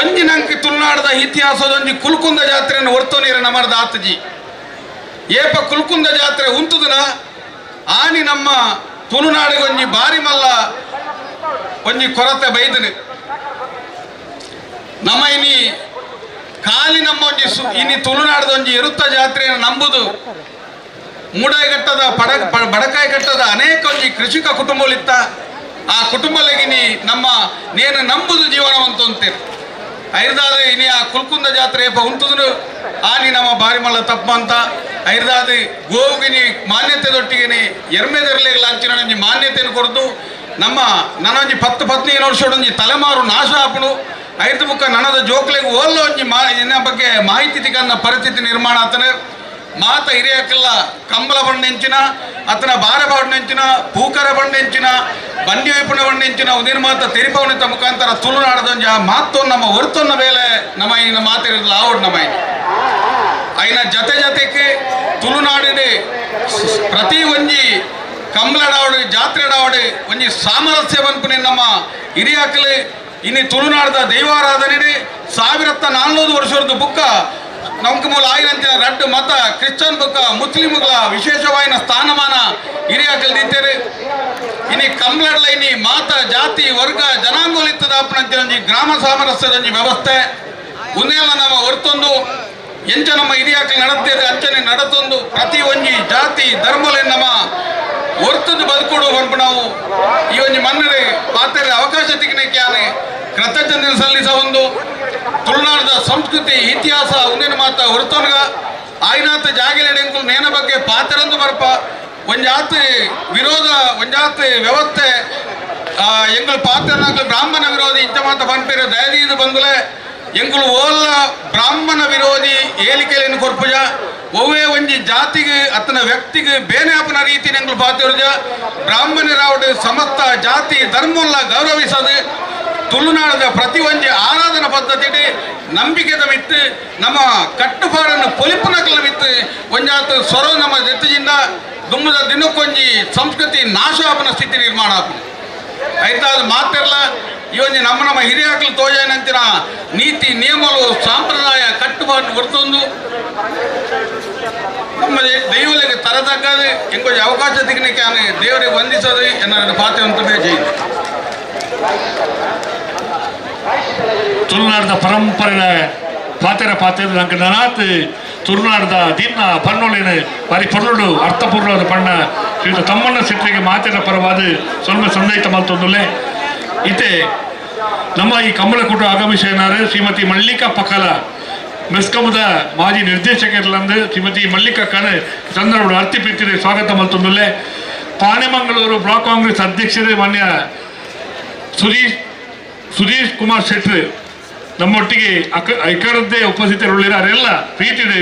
ಒಂಜಿ ನಂಗೆ ತುಳುನಾಡದ ಇತಿಹಾಸದ ಒಂಜಿ ಕುಲ್ಕುಂದ ಜಾತ್ರೆಯನ್ನು ಹೊರ್ತೋನೀರ ನಮ್ಮದ ಆತಜಿ. ಏಪ ಕುಲ್ಕುಂದ ಜಾತ್ರೆ ಉಂತುದನ ಆನಿ ನಮ್ಮ ತುಳುನಾಡಿಗೆ ಒಂಜಿ ಬಾರಿ ಮಲ್ಲ ಒಂಜಿ ಕೊರತೆ ಬೈದನು. ನಮ್ಮ ಇನಿ ಖಾಲಿ ನಮ್ಮ ಒಂಜಿ ಇನಿ ತುಳುನಾಡದ ಒಂಜಿ ಎರುತ್ತ ಜಾತ್ರೆಯನ್ನು ನಂಬುದು ಮೂಡಾಯಿಘಟ್ಟದ ಬಡಕಾಯಿ ಘಟ್ಟದ ಅನೇಕ ಒಂಜಿ ಕೃಷಿಕ ಕುಟುಂಬಗಳಿತ್ತ. ಆ ಕುಟುಂಬಲಿಗಿನಿ ನಮ್ಮ ನೇನು ನಂಬುದು ಜೀವನವಂತ ಅಂತೀರಿ. ಐರ್ದಾದ ಇನಿ ಆ ಕುಲ್ಕುಂದ ಜಾತ್ರೆ ಏಪ ಉಂಟುದನು ಆನಿ ನಮ್ಮ ಬಾರಿಮಲ್ಲ ತಪ್ಪಂತ ಐರ್ದಾದ ಗೋವುಗಿನಿ ಮಾನ್ಯತೆದೊಟ್ಟಿಗೆನಿ ಎರ್ಮೆದೆರ್ಲೆಗ್ಲ ಅಂಚಿನ ಒಂಜಿ ಮಾನ್ಯತೆಯನ್ನು ಕೊರದು ನಮ್ಮ ನನೊಂಜಿ 10 15 ವರ್ಷದೊಂಜಿ ತಲೆಮಾರು ನಾಶ ಆಪುನು. ಐದು ಬುಕ್ಕ ನನದ ಜೋಕ್ಲೆಗ್ ಓಲ್ಲ ಒಂಜಿ ಇನ್ನ ಬಗ್ಗೆ ಮಾಹಿತಿ ತಿಕ್ಕನ್ನ ಪರಿಸ್ಥಿತಿ ನಿರ್ಮಾಣ ಆತನೆ. ಮಾತ ಹಿರಿಯಕ್ಕೆಲ್ಲ ಕಂಬಳ ಬಂಡೆಂಚಿನ ಅತನ ಬಾರೆ ಬಂಡೆಂಚಿನ ಪೂಕರ ಬಂಡೆಂಚಿನ ಬಂಡಿ ವೈಪುಣ ಬಂಡೆಂಚಿನ ಉದಿನ ಮಾತ ತೆರಿಪವನಿತ ಮುಖಾಂತರ ತುಳುನಾಡದೊಂಜಿ ಆ ಮಾತು ನಮ್ಮ ಹೊರತೊನ್ನ ಮೇಲೆ ನಮ್ಮ ಇನ್ನ ಮಾತಿರಲ್ಲ ಆವಡ್ ನಮ್ಮ ಐನ ಜತೆ ಜತೆಗೆ ತುಳುನಾಡಿನ ಪ್ರತಿ ಒಂಜಿ ಕಂಬಳಡಾವಡು ಜಾತ್ರೆಡಾವಡು ಒಂಜಿ ಸಾಮರಸ್ಯ ಬನ್ಪುನೆ ನಮ್ಮ ಹಿರಿಯಾಕಲಿ ಇನ್ನು ತುಳುನಾಡದ ದೈವಾರಾಧನೆ 1400 ವರ್ಷದ ಬುಕ್ಕ ನಮ್ಗೆ ಮೂಲ ಆಯಿನಂಚಿನ ರಡ್ಡು ಮತ ಕ್ರಿಶ್ಚಿಯನ್ ಬುಕ್ಕ ಮುಸ್ಲಿಮ್ಗಳ ವಿಶೇಷವಾಯಿನ ಸ್ಥಾನಮಾನ ಹಿರಿಯಾಕಲ್ ದೀತೇರೆ. ಇನಿ ಕಂಬ್ಲಡ್ಲ ಇನಿ ಮಾತ ಜಾತಿ ವರ್ಗ ಜನಾಂಗಲಿತ್ತದ ಒಂಜಿ ಗ್ರಾಮ ಸಾಮರಸ್ಯದ ಒಂಜಿ ವ್ಯವಸ್ಥೆ ಉನ್ನೆಲ್ಲ ನಮ್ಮ ಹೊರತೊಂದು ಎಂಚ ನಮ್ಮ ಹಿರಿಯಾಕಲ್ ನಡತ್ತೇವೆ ಅಂಚನೆ ನಡತೊಂದು ಪ್ರತಿ ಒಂಜಿ ಜಾತಿ ಧರ್ಮಲೆ ನಮ್ಮ ಹೊರ್ತದ್ದು ಬದುಕೊಡು ಪನ್ಪು ನಾವು ಈ ಒಂಜಿ ಮನ್ನರೆ ಪಾತ್ರೆ ಅವಕಾಶ ತಿಕ್ಕನೆ ಕೃತಜ್ಞತೆ ಸಲ್ಲಿಸ ಒಂದು ತುಳುನಾಡದ ಸಂಸ್ಕೃತಿ ಇತಿಹಾಸ ಉನ್ನೇನು ಮಾತ ಹೊರತೊನ್ಗ ಆಯ್ನಾತ ಜಾಗಿಲೆಡೆಂಕುಲು ನೇನ ಬಗ್ಗೆ ಪಾತ್ರಂದು ಬರ್ಪ ಒಂಜಾತಿ ವಿರೋಧ ಒಂಜಾತಿ ವ್ಯವಸ್ಥೆ ಎಂಗಳು ಪಾತ್ರನಾಗ್ಲು ಬ್ರಾಹ್ಮಣ ವಿರೋಧಿ ಇಂಚ ಮಾತ ಪನ್ಪೇರು ದಯದೀದು ಬಂದುಲೆ ಎಂಕುಲು ಓಲ್ಲ ಬ್ರಾಹ್ಮಣ ವಿರೋಧಿ ಹೇಳಿಕೆಯನ್ನು ಕೊರ್ಪುಜ ಒವ್ವೇ ಒಂಜಿ ಜಾತಿಗೆ ಅತನ ವ್ಯಕ್ತಿಗೆ ಬೇನೆ ಆಪನ ರೀತಿ ಎಂಕುಲು ಪಾತಿರುಜ ಬ್ರಾಹ್ಮಣರಾವಡು ಸಮಸ್ತ ಜಾತಿ ಧರ್ಮಲ್ಲ ಗೌರವಿಸದು ತುಳುನಾಡದ ಪ್ರತಿಯೊಂಜಿ ಆರಾಧನಾ ಪದ್ಧತಿ ನಂಬಿಕೆದ ಮಿತ್ತು ನಮ್ಮ ಕಟ್ಟುಪಾಡನ್ನು ಪೊಲಿಪುನಕಲ ಮಿತ್ತು ಒಂಜಾತ ಸ್ವರ ನಮ್ಮ ಜೊತೆಯಿಂದ ದುಮ್ಮದ ದಿನಕ್ಕೊಂಜಿ ಸಂಸ್ಕೃತಿ ನಾಶ ಆಪನ ಸ್ಥಿತಿ ನಿರ್ಮಾಣ ಆಪುಂಡು. ಐತಾದ ಮಾತಿರಲ್ಲ ಈ ಒಂಜಿ ನಮ್ಮ ನಮ್ಮ ಹಿರಿಯಾಕ್ಲು ತೋಜಾಯನಂತಿನ ನೀತಿ ನಿಯಮಗಳು ಸಾಂಪ್ರದಾಯ ಕಟ್ಟುಪಾಡು ಹೊರತೊಂದು ನಮ್ಮ ದೈವಲಿಗೆ ತರತಕ್ಕದು ಎಂಕೊಂಚ ಅವಕಾಶ ತಿಕ್ಕಲಿಕ್ಕೆ ದೇವರಿಗೆ ವಂದಿಸೋದು ಎನ್ನ ಪಾತ್ರ ಅಂತ ತುಳುನಾಡದ ಪರಂಪರೆಯ ಪಾತೆರ ಪಾತೆರ ನಂಗೆ ನನಾತ್ ತುಳುನಾಡದ ದಿನ ಪಣ್ಣೊಳಿನ ಬಾರಿ ಪೊರ್ಲುಡು ಅರ್ಥಪೂರ್ಣವಾದ ಪಣ್ಣ ಶ್ರೀಯುತ ತಮ್ಮಣ್ಣ ಶೆಟ್ಟಿಗೆ ಮಾತಿನ ಪರವಾದ ಸ್ವಲ್ಪ ಸಂದೈತ ಮಲ್ತೊಂದುಲ್ಲೆ. ಇತ್ತೆ ನಮ್ಮ ಈ ಕಂಬಳಕೂಟ ಆಗಮಿಸಿನಾರು ಶ್ರೀಮತಿ ಮಲ್ಲಿಕಾ ಪಕಲ ಮೆಸ್ಕಮದ ಮಾಜಿ ನಿರ್ದೇಶಕರಲ್ಲಂದು ಶ್ರೀಮತಿ ಮಲ್ಲಿಕಾ ಕಣೆ ಚಂದ್ರೌಡು ಅರ್ತಿಪಿತ್ತಿನ ಸ್ವಾಗತ ಮಲ್ತೊಂದುಲ್ಲೆ. ಪಾಣೆಮಂಗಳೂರು ಬ್ಲಾಕ್ ಕಾಂಗ್ರೆಸ್ ಅಧ್ಯಕ್ಷರು ಮಾನ್ಯ ಸುಧೀಶ್ ಕುಮಾರ್ ಶೆಟ್ಟರು ನಮ್ಮೊಟ್ಟಿಗೆ ಐಕರದ್ದೇ ಉಪಸ್ಥಿತರುಳ್ಳಿದ್ದಾರೆ. ಪ್ರೀತಿದೆ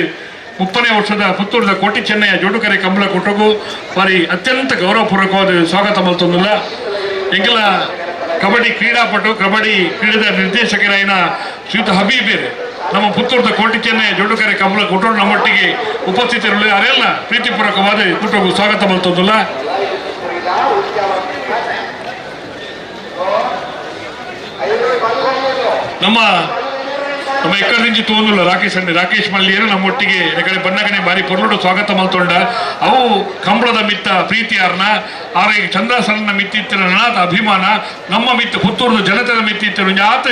30ನೇ ವರ್ಷದ ಪುತ್ತೂರದ ಕೋಟಿ ಚೆನ್ನಯ್ಯ ಜೋಡುಕರೆ ಕಂಬಳ ಕೂಟಕ್ಕೂ ಬಾರಿ ಅತ್ಯಂತ ಗೌರವಪೂರ್ವಕವಾದ ಸ್ವಾಗತ ಮಲ್ತೊಂದುಲ್ಲ. ಎಂಕಲ ಕಬಡ್ಡಿ ಕ್ರೀಡಾಪಟು ಕಬಡ್ಡಿ ಕ್ರೀಡೆದ ನಿರ್ದೇಶಕರಾಯಿನ ಶ್ರೀಯುತ ಹಬೀಬೇರ್ ನಮ್ಮ ಪುತ್ತೂರದ ಕೋಟಿ ಚೆನ್ನಯ್ಯ ಜೋಡುಕರೆ ಕಂಬಳ ಕೂಟ ನಮ್ಮೊಟ್ಟಿಗೆ ಉಪಸ್ಥಿತರುಳ್ಳಿದ್ದಾರೆ. ಪ್ರೀತಿಪೂರ್ವಕವಾದ ಕೂಟಕ್ಕೂ ಸ್ವಾಗತ ಮಲ್ತೊಂದುಲ್ಲ. ನಮ್ಮ ನಮ್ಮ ಎಕ್ಕರಿಂಚಿ ತೋಂದುಲ್ಲ ರಾಕೇಶ್ ಅಣ್ಣ ರಾಕೇಶ್ ಮಲ್ಲಿಯರು ನಮ್ಮೊಟ್ಟಿಗೆ ಕಡೆ ಬನ್ನಗನೆ ಬಾರಿ ಪೊರ್ಲುಡು ಸ್ವಾಗತ ಮಲ್ತೊಂಡ. ಅವು ಕಂಬಳದ ಮಿತ್ತ ಪ್ರೀತಿಯಾರ್ನ ಆರೈ ಚಂದ್ರಸರನ ಮಿತ್ತಿತ್ತಿನ ನನಾಥ ಅಭಿಮಾನ ನಮ್ಮ ಮಿತ್ತ ಪುತ್ತೂರದ ಜನತೆಯ ಮಿತ್ತಿತ್ತಿನ ಆತ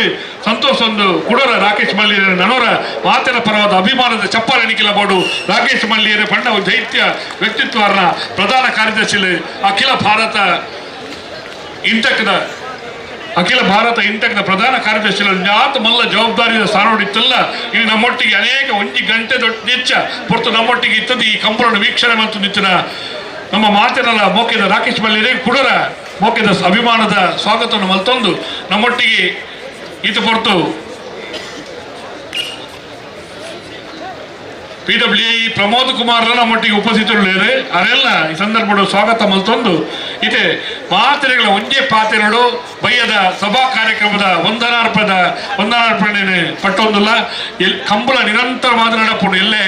ಸಂತೋಷ ಒಂದು ಕುಡೋರ ರಾಕೇಶ್ ಮಲ್ಲಿಯರ ನನೋರ ಮಾತಿನ ಪರವಾದ ಅಭಿಮಾನದ ಚಪ್ಪಾಳೆ ನಿಖಿಲ ಬೋಡು ರಾಕೇಶ್ ಮಲ್ಲಿಯರ ಪಂಡ ದೈತ್ಯ ವ್ಯಕ್ತಿತ್ವಾರ್ನ ಪ್ರಧಾನ ಕಾರ್ಯದರ್ಶಿ ಅಖಿಲ ಭಾರತ ಇಂತಕದ ಅಖಿಲ ಭಾರತ ಇಂಟಕ್ನ ಪ್ರಧಾನ ಕಾರ್ಯದರ್ಶಿ ಆತ ಮಲ್ಲ ಜವಾಬ್ದಾರಿಯ ಸ್ಥಾನೋಡಿತ್ತಲ್ಲ. ಇಲ್ಲಿ ನಮ್ಮೊಟ್ಟಿಗೆ ಅನೇಕ ಒಂಜಿ ಗಂಟೆ ದೊಡ್ಡ ನಿಚ್ಚ ಹೊರತು ನಮ್ಮೊಟ್ಟಿಗೆ ಇತ್ತದ್ದು ಈ ಕಂಬಳನ್ನು ವೀಕ್ಷಣೆ ಮತ್ತು ನಿಂತಿನ ನಮ್ಮ ಮಾತಿನಲ್ಲ ಮೋಕೆದ ರಾಕೇಶ್ ಮಲ್ಲಿಯರೇ ಕುಡರ ಮೋಕೆದ ಅಭಿಮಾನದ ಸ್ವಾಗತವನ್ನು ಮಲ್ತೊಂದು ನಮ್ಮೊಟ್ಟಿಗೆ ಈತ ಹೊರತು PWI Pramod Kumar ನಮ್ಮೊಟ್ಟಿಗೆ ಉಪಸ್ಥಿತರುಳ್ಳೇರು ಅರೆಲ್ಲ ಈ ಸಂದರ್ಭ ಸ್ವಾಗತ ಮಲ್ತೊಂದು ಇದೆ ಮಾತ್ರೆಗಳ ಒಂಜೇ ಪಾತ್ರೆಗಳು ಬಯ್ಯದ ಸಭಾ ಕಾರ್ಯಕ್ರಮದ ವಂದನಾರ್ಪಣೆ ಪಟ್ಟೊಂದುಲ್ಲ. ಎಲ್ಲಿ ಕಂಬಳ ನಿರಂತರವಾದ ನಡಪುಂಡು ಎಲ್ಲೇ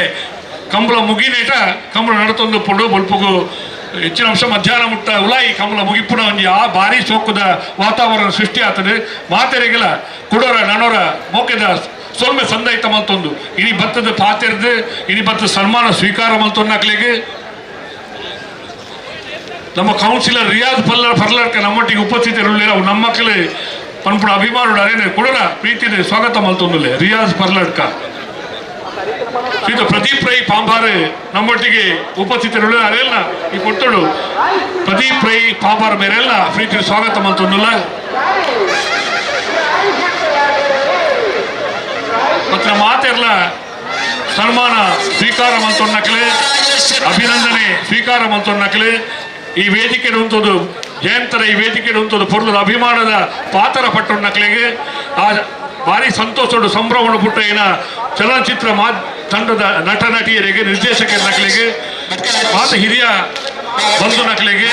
ಕಂಬಳ ಮುಗಿನೇಟ ಕಂಬಳ ನಡತೊಂದು ಪುಂಡು ಬೊಲ್ಪುಗು ಹೆಚ್ಚಿನ ಅಂಶ ಮಧ್ಯಾಹ್ನ ಮುಟ್ಟ ಉಲಾಯಿ ಕಂಬಳ ಮುಗಿಪುಣ ಒಂಜಿ ಆ ಭಾರಿ ಸೋಕುದ ವಾತಾವರಣ ಸೃಷ್ಟಿ ಆಗ್ತದೆ. ಮಾತೆರೆಗಳ ಕುಡೋರ ನನೋರ ಮೋಕೆದ ಸೊಲ್ಮೆ ಸಂದೈತ ಮಲ್ತೊಂದು ಇನಿ ಭತ್ತದ ಪಾತೆರ್ದು ಇನಿ ಭತ್ತದ ಸನ್ಮಾನ ಸ್ವೀಕಾರ ಮಲ್ತೊಂದಾಕ್ಲಿಗೆ ನಮ್ಮ ಕೌನ್ಸಿಲರ್ ರಿಯಾಜ್ ಪರ್ಲರ್ಕ ನಮ್ಮೊಟ್ಟಿಗೆ ಉಪಸ್ಥಿತರುಳ್ಳಿರ ಅವು ನಮ್ಮ ಮಕ್ಕಳು ಪನ್ಪುಡ ಅಭಿಮಾನುಡು ಅರೇನೆ ಕೊಡೋಣ ಪ್ರೀತಿದೆ ಸ್ವಾಗತ ಮಲ್ತೊಂದುಲ್ಲೆ ರಿಯಾಜ್ ಪರ್ಲಡ್ಕ. ಇದು ಪ್ರದೀಪ್ ರೈ ಪಾಂಬಾರ್ ನಮ್ಮೊಟ್ಟಿಗೆ ಉಪಸ್ಥಿತರುಳ್ಳ ಅರೆಲ್ಲ ಈ ಕೊಟ್ಟಳು ಪ್ರದೀಪ್ ರೈ ಪಾಂಬಾರ್ ಮೇರೆಲ್ಲ ಪ್ರೀತಿ ಸ್ವಾಗತ ಮಲ್ತೊಂದುಲ್ಲ. ಮತ್ತು ಮಾತೆಲ್ಲ ಸನ್ಮಾನ ಸ್ವೀಕಾರ ಮಲ್ತೊನ್ನಕ್ಲೆ ಅಭಿನಂದನೆ ಸ್ವೀಕಾರ ಮಲ್ತೊನ್ನಕ್ಲೆ ಈ ವೇದಿಕೆ ಉಂಟದು ಜಯಂತರ ಈ ವೇದಿಕೆ ಉಂಟದು ಪೊರ್ಲದ ಅಭಿಮಾನದ ಪಾತ್ರ ಪಟ್ಟೊನ್ನಕ್ಲೆಗೆ ಆ ಭಾರಿ ಸಂತೋಷಡು ಸಂಭ್ರಮಣ ಪುಟ್ಟಯ್ಯನ ಚಲನಚಿತ್ರ ಮಾ ತಂಡದ ನಟ ನಟಿಯರಿಗೆ ನಿರ್ದೇಶಕರ ನಕಲಿಗೆ ಮಾತ ಹಿರಿಯ ಬಂಧು ನಕಲಿಗೆ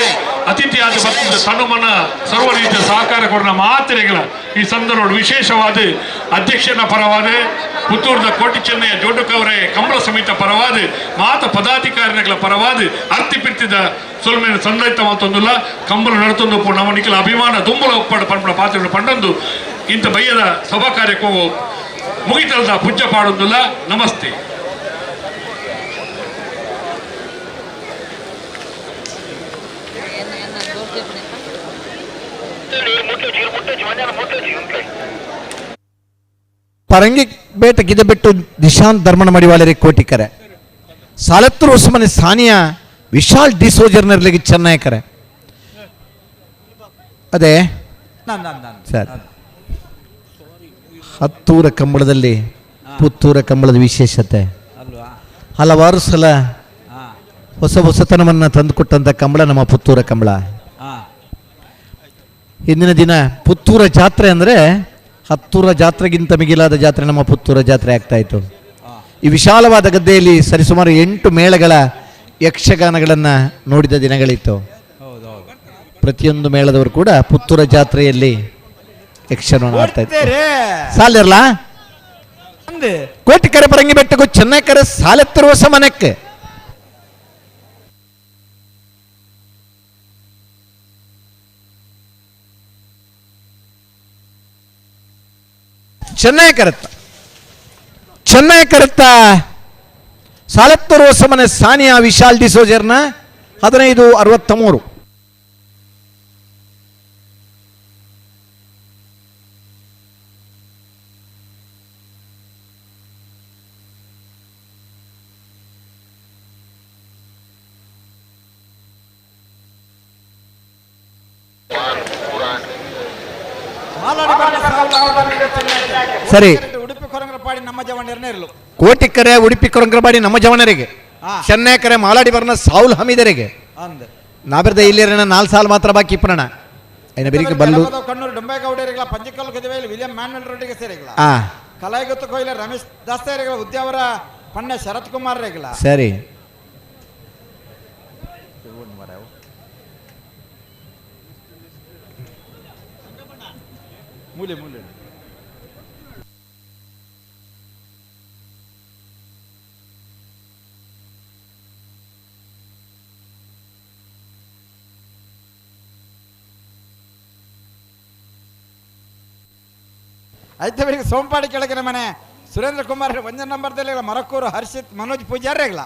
ಅತಿಥಿಯಾದ ಬಂದ ತನುಮನ ಸರ್ವ ರೀತಿಯ ಸಹಕಾರ ಕೊಡೋಣ ಮಾತಿರೆಗಳ ಈ ಸಂದರ್ಭ ವಿಶೇಷವಾದ ಅಧ್ಯಕ್ಷನ ಪರವಾದ ಪುತ್ತೂರದ ಕೋಟಿ ಚೆನ್ನಯ್ಯ ಜೋಡುಕವರೇ ಕಂಬಳ ಸಮಿತ ಪರವಾದ ಮಾತ ಪದಾಧಿಕಾರಿಗಳ ಪರವಾದ ಅರ್ತಿ ಪಿರ್ತಿದ ಸೊಲ್ಮೇನ ಸಂದೈತ ಮಾತೊಂದುಲ್ಲ ಕಂಬಳ ನಡತೊಂದು ನಮ್ಮ ನಿಖಿಲ ಅಭಿಮಾನ ದುಂಬಲ ಒಪ್ಪಡ ಪಂಪಡ ಪಾತ್ರೆಗಳು ಪಂಡೊಂದು ಇಂಥ ಬಯ್ಯದ ಸಭಾ ಕಾರ್ಯಕ್ಕೂ ಮುಗಿತಲ್ದ ಪೂಜ್ಯ ಪಾಡೊಂದುಲ್ಲ. ನಮಸ್ತೆ. ಪರಂಗಿ ಬೇಟ ಗಿದಬಿಟ್ಟು ನಿಶಾಂತ್ ಧರ್ಮನ ಮಡಿವಾಳರಿ ಕೋಟಿಕರೆ ಸಾಲತ್ತೂರು ಉಸ್ಮಾನಿ ಸಾನಿಯಾ ವಿಶಾಲ್ ಡಿಸೋಜರ್ನರ್ಲಿಗೆ ಚೆನ್ನಾಯಕರೆ ಅದೇ ಸರ್. ಹತ್ತೂರ ಕಂಬಳದಲ್ಲಿ ಪುತ್ತೂರ ಕಂಬಳದ ವಿಶೇಷತೆ ಹಲವಾರು ಸಲ ಹೊಸ ಹೊಸತನವನ್ನು ತಂದುಕೊಟ್ಟಂಥ ಕಂಬಳ ನಮ್ಮ ಪುತ್ತೂರ ಕಂಬಳ. ಹಿಂದಿನ ದಿನ ಪುತ್ತೂರ ಜಾತ್ರೆ ಅಂದರೆ ಹತ್ತೂರ ಜಾತ್ರೆಗಿಂತ ಮಿಗಿಲಾದ ಜಾತ್ರೆ ನಮ್ಮ ಪುತ್ತೂರ ಜಾತ್ರೆ ಆಗ್ತಾಯಿತ್ತು. ಈ ವಿಶಾಲವಾದ ಗದ್ದೆಯಲ್ಲಿ ಸರಿಸುಮಾರು 8 ಮೇಳಗಳ ಯಕ್ಷಗಾನಗಳನ್ನು ನೋಡಿದ ದಿನಗಳಿತ್ತು. ಪ್ರತಿಯೊಂದು ಮೇಳದವರು ಕೂಡ ಪುತ್ತೂರ ಜಾತ್ರೆಯಲ್ಲಿ ಯಕ್ಷಗಾನ ಆಡ್ತಾ ಇತ್ತು. ಸಾಲಿರ್ಲಾ ಕೋಟಿಕರೆ ಪರಂಗಿ ಬೆಟ್ಟಕ್ಕೂ ಚೆನ್ನೈಕರೆ ಸಾಲೆತ್ತಿರುವ ಸಮನಕ್ಕೆ ಚೆನ್ನೈ ಕರೆತ್ತ ಚೆನ್ನೈ ಕರೆತ್ತ ಸಾಲೆತ್ತರುವ ಸಮನೆ ಸಾನಿಯಾ ವಿಶಾಲ್ ಡಿಸೋಜರ್ನ 15-63. ಸರಿ, ಕೋಟಿಕರೆ ಉಡುಪಿ ಕೊರಂಗ್ರಬಾಡಿ ನಮ್ಮ ಜವನರಿಗೆ, ಚೆನ್ನೈ ಕರೆ ಮಾಲಾಡಿ ಬರ್ನ ಸಾವುಲ್ ಹಮೀದರಿಗೆ. ನಾಬಿರ್ದ ಇಲ್ಲಿರಣ 4 ಸಾಲ ಮಾತ್ರ ಬಾಕಿ ಪುನಣ ಐನ ಬೆರಿಕೆ ಬಲ್ಲು ಕಣ್ಣೂರು ಡೊಂಬೇಗೌಡರಿಗಳ ಪಂಜಿಕಲ್ ಗದವೇಲಿ ವಿಲಿಯಂ ಮ್ಯಾನ್ವೆಲ್ ರೆಡ್ಡಿಗೆ ಸೇರಿಗಳ ಕಲಾಯಿಗೊತ್ತು ಕೊಯ್ಲ ರಮೇಶ್ ದಾಸರಿಗಳ ಉದ್ಯಾವರ ಪಣ್ಣ ಶರತ್ ಕುಮಾರ್ ರೇಗಳ. ಸರಿ, ಮೂಲೆ ಮೂಲೆ ಐತೆ ಸೋಂಪಾಡಿ ಕೆಳಗಿನ ಮನೆ ಸುರೇಂದ್ರ ಕುಮಾರ್ ಒಂದನೇ ನಂಬರ್ದಲ್ಲಿ ಮರಕೂರು ಹರ್ಷಿತ್ ಮನೋಜ್ ಪೂಜಾರಿಗಳ.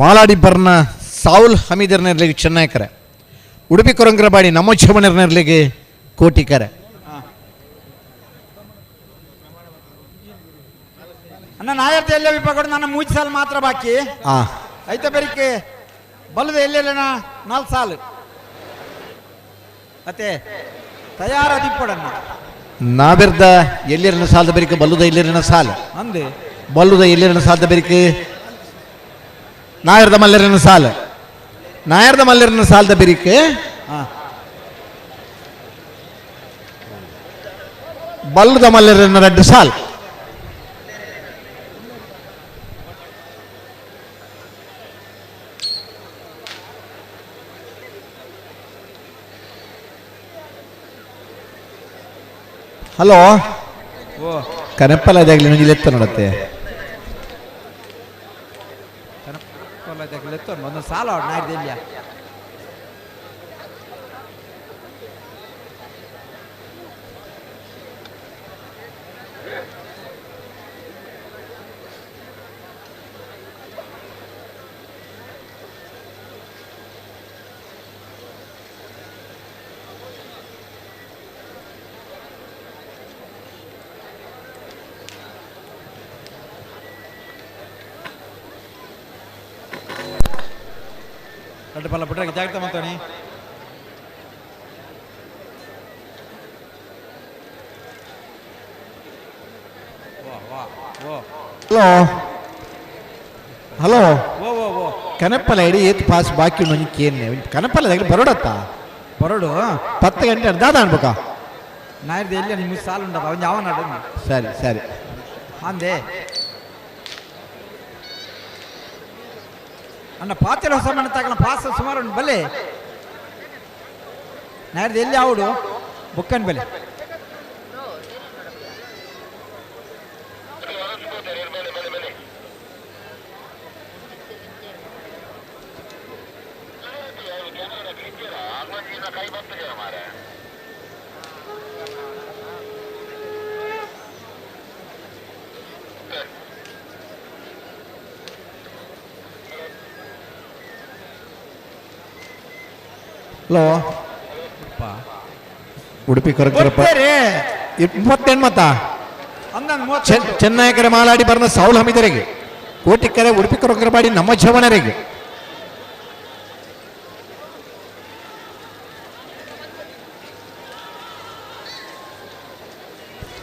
ಮಾಲಾಡಿ ಬರ್ನ ಸಾವುಲ್ ಹಮೀದರ್ನೆರ್ಲಿಗೆ ಚೆನ್ನೈಕರೆ, ಉಡುಪಿ ಕೊರಂಗ್ರಬಾಡಿ ನಮ್ಮ ಚಮಣರ್ನೆರ್ಲಿಗೆ ಕೋಟಿಕರೆ. ಅಣ್ಣ ನಾಯರ್ದ ಎಲ್ಲ ವಿಭಾಗ ನನ್ನ 3 ಸಾಲ ಮಾತ್ರ ಬಾಕಿ ಐತೆ ಬೆರಿಕೆ ಬಲ್ಲದ ಎಲ್ಲೆಲ್ಲ 4 ಸಾಲು ಅತ್ತೆ ತಯಾರ ದಿಪ್ಪಡಣ್ಣ. ನಾಬಿರ್ದ ಎಲ್ಲಿರನ ಸಾಲದ ಬೆರಿಕೆ ಬಲ್ಲದ ಎಲ್ಲಿರನ ಸಾಲ ಅಂದೆ ಬಲ್ಲದ ಎಲ್ಲಿರನ ಸಾಲದ ಬೆರಿಕೆ ನಾಯರ್ದ ಮಲ್ಲರನ ಸಾಲ ನಾಯರ್ದ ಮಲ್ಲರನ ಸಾಲದ ಬೆರಿಕೆ ಬಲ್ಲದ ಮಲ್ಲರನ 2 ಸಾಲ. ಹಲೋ ಕನೆಪ್ಪಲ ಅದಾಗಲಿ ನಂಗೆ ಲೆತ್ತ ನೋಡತ್ತೆ ಒಂದು ಸಾಲ ನಾಯ್ದಿಲ್ಲ. ಪಲ್ಲ ಬಿಟ್ರೆ ಜಾಗ್ರತೆ ಮಾಡ್ತಾನೆ. ಹಲೋ ಹಲೋ ಕನಪ್ಪಲ ಇಡೀ ಏತ್ ಪಾಸ್ ಬಾಕಿ ಉಂಡು ಕೇನ್ನೆ ಕನಪ್ಪಲ ಬರೋಡತ್ತ ಬರೋಡು 10 ಗಂಟೆ ದಾದ ಅನ್ಬೇಕಾ ನಾಯ್ದು ಎಲ್ಲಿ ನಿಮ್ಮ ಸಾಲು ಉಂಡಪ್ಪ ಅವನು ಯಾವ ನಾಡು. ಸರಿ ಸರಿ ಅಂದೆ ಅಣ್ಣ ಪಾತ್ರೆ ಹೊಸ ಮನೆ ತಗಲ ಪಾಸ್ ಸುಮಾರು ಉಂಟು ಬಲೆ ನಾಯ್ದು ಎಲ್ಲಿ ಅವಡು ಬುಕ್ಕನ್ ಬೆಲೆ ಹಲೋ ಉಡುಪಿ ಕೊರಕರಪ್ಪ 28 ಮತ್ತ ಚೆನ್ನೈಕರೆ ಮಾಲಾಡಿ ಬರ್ನ ಸಾವುಲ್ ಹಮೀದರಿಗೆ, ಕೋಟಿಕರೆ ಉಡುಪಿ ಕೊರಕರಪಾಡಿ ನಮ್ಮ ಚವಣರಿಗೆ.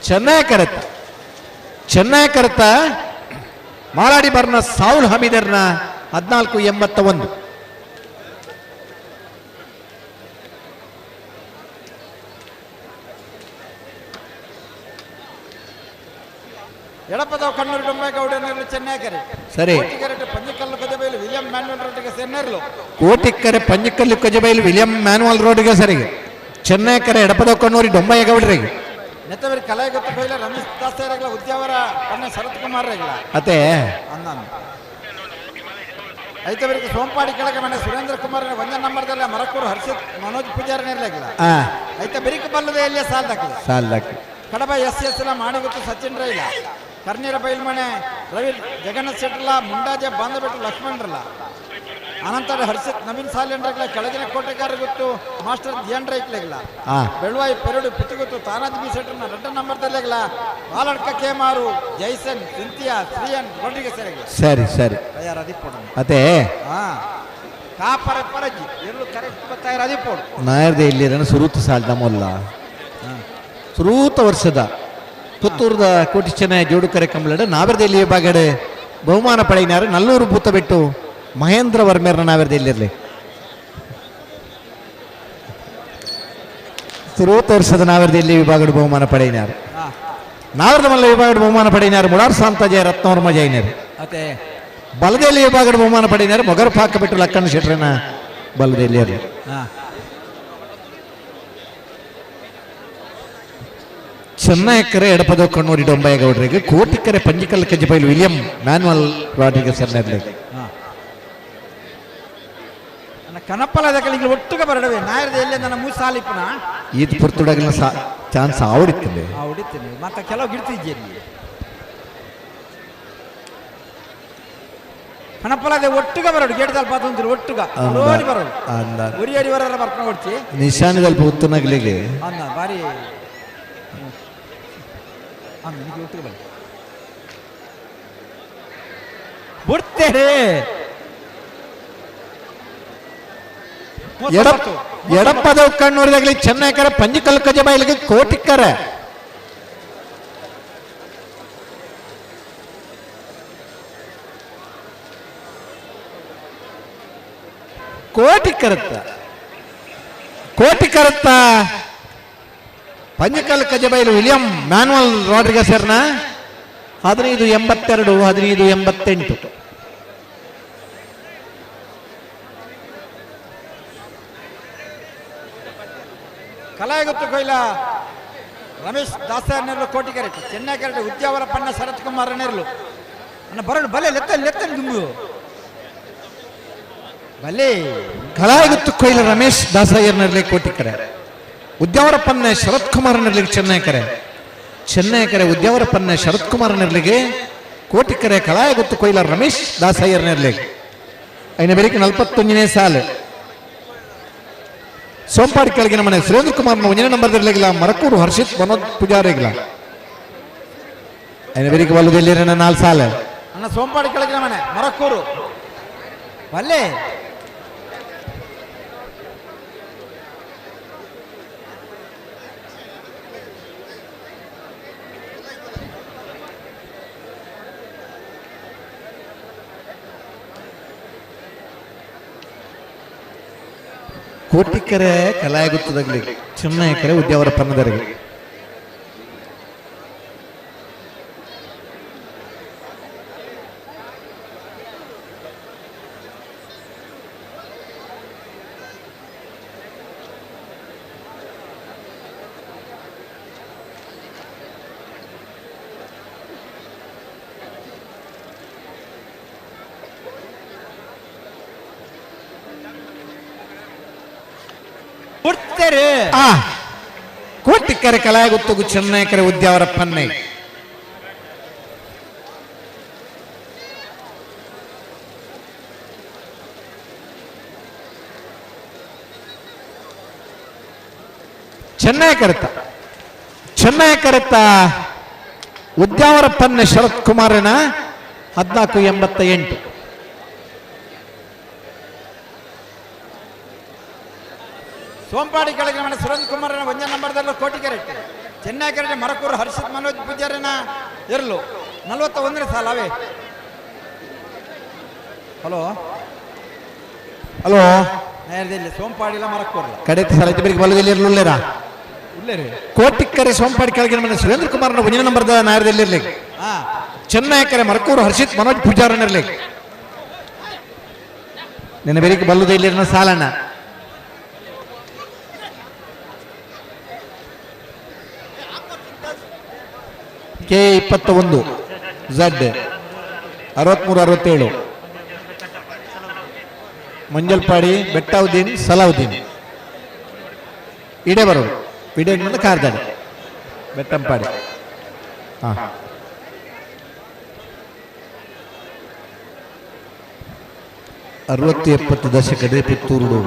ಚೆನ್ನೈ ಕರೆತ ಚೆನ್ನೈ ಕರೆತ ಮಾಲಾಡಿ ಬರ್ನ ಸಾವುಲ್ ಹಮೀದರ್ನ 14-81. ಎಡಪದವು ಕಣ್ಣೂರು ಡೊಂಬೇಗೌಡ ನೆರಳು ಚೆನ್ನೈಕರೆ. ಸರಿ. ಕೋಟಿಕೆರೆ ಪಂಜಿಕಲ್ಲು ಕಜಬೈಲು ವಿಲಿಯಂ ಮ್ಯಾನ್ಯುವಲ್ ರೋಡ್ಗೆ ಸೆನ್ನೆರ್ಲು. ಕೋಟಿಕ್ಕರೆ ಪಂಜಿಕಲ್ಲು ಕಜಬೈಲು ವಿಲಿಯಂ ಮ್ಯಾನುವಲ್ ರೋಡ್ಗೆ ಸರಿಗೆ. ಚೆನ್ನೈಕರೆ ಎಡಪದವು ಕಣ್ಣೂರಿ ಡೊಂಬಯ್ಯಗೌಡರಿಗೆ. ನೆತ್ತವರಿ ಕಲಾಯಗೊತ್ತು ಬೈಲ ರಮೇಶ್ ದಾಸರಗಳ ಉದ್ಯಾವರ ಅಣ್ಣ ಶರತ್ ಕುಮಾರ್ ರೆಗ್ಲ. ಅತ್ತೆ. ಅಂದಾನು. ಐತವರಿಗೆ ಸೋಂಪಾಡಿ ಕೆಳಗೆ ಮನೆ ಸುರೇಂದ್ರ ಕುಮಾರ್ ಒಂದೇ ನಂಬರ್ದಲ್ಲ ಮರಕೂರು ಹರ್ಷಿತ್ ಮನೋಜ್ ಪೂಜಾರಿ ನೆರಲಾಗಿಲ್ಲ. ಐತ ಬೆರಿಕ ಬಲ್ಲದೆ ಎಲ್ಲಿಯ ಸಾಲ್ದಾಕಿ. ಸಾಲ್ದಾಕಿ. ಕಡಬ ಎಸ್ ಎಸ್ ಎಲ್ಲ ಮಾಡಿಗೊತ್ತು ಸಚಿನ್ ರೈಲ. ಕರ್ನೀರ ಬೈಲ್ಮನೆ ರವಿ ಜಗನ್ನಾಥ್ ಶೆಟ್ಟರ್ಲ ಮುಂಡಾಜೆ ಬಾಂಧಬಿಟ್ಟು ಲಕ್ಷ್ಮಣರಲ್ಲ. ಅನಂತರ ಹರ್ಷಿತ್ ನವೀನ್ ಸಾಲಿಯನ್ರಗ್ಲ ಕೆಳಗಿನ ಕೋಟೆಗಾರ ಗೊತ್ತು master Dhyan ರೈಕ್ಲೆಗ್ಲ. ಬೆಳ್ವಾಯಿ ಪೆರಡು ಪಿತುಗುತ್ತು ತಾನಾಜ್ B ಶೆಟ್ಟರ್ನ ರಡ್ಡ ನಂಬರ್ದಲ್ಲೆಗ್ಲ. ಬಾಲಡ್ಕ Kemaru Jason ಸಿಂಥಿಯಾ Shriyan ರೊಡ್ರಿಗೆ ಸೇರಿಗ್ಲ. ಸರಿ ಸರಿ. ತಯಾರು ಅದಿಪ್ಪೋಡು. ಅದೇ. ಕಾಪರ ಪರಜಿ ಎಲ್ಲೂ ಕರೆಕ್ಟ್ ತಯಾರು ಅದಿಪ್ಪೋಡು. ನಾಯರ್ದೆ ಇಲ್ಲಿ ಸುರೂತ ಸಾಲ್ದ ಮೊಲ್ಲ. ಸುರೂತ ವರ್ಷದ ಪುತ್ತೂರದ ಕೋಟಿಚೆನ್ನ ಜೋಡುಕರೆ ಕಂಬಳಡ ನಾವರ್ದೆಲ್ಲಿ ವಿಭಾಗಡೆ ಬಹುಮಾನ ಪಡೆಯಿನಾರು ನಲ್ಲೂರು ಭೂತ ಬಿಟ್ಟು ಮಹೇಂದ್ರ ವರ್ಮೇರ್ನ ನಾವರ್ದೆಲ್ಲಿರಲಿ. ಸುರೂತ ವರ್ಷದ ನಾವರ್ದೆಲ್ಲಿ ವಿಭಾಗದ ಬಹುಮಾನ ಪಡೆಯಿನಾರು. ನಾವರ್ದ ಮಲ್ಲ ವಿಭಾಗದ ಬಹುಮಾನ ಪಡೆಯಿನಾರು ಮುಳಾರ್ ಶಾಂತ ಜಯ ರತ್ನವರ್ಮ ಜೈನರು. ಬಲದೆಲ್ಲಿ ವಿಭಾಗದ ಬಹುಮಾನ ಪಡೆಯಿನಾರು ಮೊಗರು ಪಾಕ ಬಿಟ್ಟು ಲಕ್ಕಣ್ಣ ಶೆಟ್ರನ ಬಲದೆಲ್ಲಿ ಇರಲಿ. ಚೆನ್ನೈಕರೆ ಎಡಪದ ಕಣ್ಣೂರಿ ಡೊಂಬಯ್ಯಗೌಡರಿಗೆ ಕೋಟಿಕರೆ ಪಂಜಿಕಲ್ ಕಜ್ಜಿಬೈಲು ವಿಲಿಯಂ ಮ್ಯಾನುವಲ್ ರಾಡ್ರಿಗಸ್ ಸರ್ನಲ್ಲಿ. ಕನಪ್ಪಲ ಅದಕ್ಕೆ ಒಟ್ಟುಗ ಬರಡವೆ ನಾಯರದ ಎಲ್ಲಿ ನನ್ನ ಮೂಸಾಲಿಪನ ಈತ್ ಪುರ್ತುಡಗಲ ಚಾನ್ಸ್ ಆವಡಿತ್ತಲೆ ಆವಡಿತ್ತಲೆ ಮತ್ತೆ ಕೆಲವು ಗಿಡ್ತಿದ್ದೀರಿ ಕನಪ್ಪಲದೆ ಒಟ್ಟುಗ ಬರಡು ಗೇಟದಲ್ಲಿ ಪಾತಂತಿರು ಒಟ್ಟುಗ ಓಡಿ ಬರಡು ಉರಿ ಅಡಿ ಬರರ ಬರ್ಕೊಂಡು ಕೊಡ್ತಿ ನಿಶಾನದಲ್ಲಿ ಪುತ್ತನಗಲಿಗೆ ಅಂದ ಬಾರಿ ಅಂದ ನಿಮಗೆ ಒಟ್ಟುಗ ಬರಲಿ ಬಿಡ್ತೇನೆ. ಎಡಪ್ಪದ ಕಣ್ಣೂರಿದಾಗಲಿ ಚೆನ್ನೈಕರ ಪಂಜಿಕಲ್ ಕಜಬೈಲಿಗೆ ಕೋಟಿಕ್ಕರೆ ಕೋಟಿಕರತ್ತ ಕೋಟಿಕರತ್ತ ಪಂಜಿಕಲ್ ಕಜಬೈಲು ವಿಲಿಯಂ ಮ್ಯಾನುವಲ್ ರಾಡ್ರಿಗಸ್ ಸರ್ನ 1582 1588. ಕಲಾಯಗುತ್ತು ಕೊಯ್ಲ ರಮೇಶ್ ದಾಸರ್ನೆರ್ಲು ಕೋಟಿಕೆರೆ ಚೆನ್ನೈಕೆರೆ ಉದ್ಯಾವರ ಪಣ್ಣ ಶರತ್ ಕುಮಾರ್ ನೆರ್ಲು ಅನ್ನ ಬರಡು ಬಲೆ ಲೆತ್ತ ಲೆತ್ತ ದುಂಬು ಬಲೆ. ಕಲಾಯಗುತ್ತು ಕೊಯ್ಲ ರಮೇಶ್ ದಾಸಯ್ಯರ್ನೆರ್ಲಿ ಕೋಟಿಕೆರೆ ಉದ್ಯಾವರ ಪನ್ನೆ ಶರತ್ ಕುಮಾರ್ ನೆರ್ಲಿಗೆ ಚೆನ್ನೈಕೆರೆ ಚೆನ್ನೈಕೆರೆ ಉದ್ಯಾವರ ಪನ್ನೆ ಶರತ್ ಕುಮಾರ್ ನೆರ್ಲಿಗೆ ಕೋಟಿಕೆರೆ ಕಲಾಯಗುತ್ತು ಕೊಯ್ಲ ರಮೇಶ್ ದಾಸಯ್ಯರ್ನೆರ್ಲಿಗೆ ಐನ ಬೆಳಿಗ್ಗೆ 41ನೇ ಸಾಲು. ಸೋಂಪಾಡಿ ಕೆಳಗಿನ ಮನೆ ಸುರೇಂದ್ರ ಕುಮಾರ್ ಒಂದನೇ ನಂಬರ್ ಮರಕೂರು ಹರ್ಷಿತ್ ಮನೋಜ್ ಪೂಜಾರಿಗಳ ಐನ ಬೆಳಿಗ್ಗೆ ಬಲ್ಲದಲ್ಲಿ 4 ಸಾಲ. ಅಣ್ಣ ಸೋಂಪಾಡಿ ಕೆಳಗಿನ ಮನೆ ಮರಕೂರು ಬಲ್ಲೆ. ಕೋಟಿಕೆರೆ ಕಲಾಯಗುತ್ತದಾಗಲಿ ಚೆನ್ನೈಕೆರೆ ಉದ್ಯಾವರ ಪನ್ನದರಿಗೆ. ಕೋಟಿಕೆರೆ ಕಲಾಯಗುತ್ತಗು ಚೆನ್ನೈಕೆರೆ ಉದ್ಯಾವರ ಪನ್ನೆ. ಚೆನ್ನೈ ಚೆನ್ನೈ ಕರೆತ ಉದ್ಯಾವರ ಪನ್ನೆ ಶರತ್ ಕುಮಾರನ 1488. ಸೋಂಪಾಡಿ ಕೆಳಗಿನ ಮನೆ ಸುರೇಂದ್ರ ಕುಮಾರನ ಒಂದೇ ನಂಬರ್ದಲ್ಲೂ ಕೋಟಿಕೆರೆ ಚೆನ್ನೈಕೆರೆ ಮರಕೂರು ಹರ್ಷಿತ್ ಮನೋಜ್ ಪೂಜಾರಿನ ಇರಲು 41ನೇ ಸಾಲ ಅವೇ. ಹಲೋ ಹಲೋ ನೇರದಲ್ಲಿ ಸೋಂಪಾಡಿಲ್ಲ ಮರಕೂರ್ಲ ಕಡೆ ಸಲ ಬೆಳಿಗ್ಗೆ ಬಲದಲ್ಲಿ ಇರಲಿಲ್ಲ ಉಳ್ಳೇರಿ ಕೋಟಿಕ್ಕರೆ ಸೋಂಪಾಡಿ ಕೆಳಗಿನ ಮನೆ ಸುರೇಂದ್ರ ಕುಮಾರನ ಒಂದನೇ ನಂಬರ್ದ ನಾಯರದಲ್ಲಿರಲಿ. ಚೆನ್ನಾಯಕರೆ ಮರಕೂರು ಹರ್ಷಿತ್ ಮನೋಜ್ ಪೂಜಾರನಿರ್ಲಿ ನಿನ್ನ ಬೆರಿಕೆ ಬಲ್ಲದ ಇಲ್ಲಿನ ಸಾಲಣ್ಣ ಕೆ 21 ಝಡ್ 63 67 ಮಂಜಲ್ಪಾಡಿ ಬೆಟ್ಟಾವುದ್ದೀನ್ ಸಲಾವುದ್ದೀನ್ ಇಡೇ ಬರೋದು ಇಡೇ ಬಂದು ಕಾರ್ದಾಡಿ ಬೆಟ್ಟಂಪಾಡಿ. ಹಾಂ 60 70 ದಶಕದ ಪುತ್ತೂರು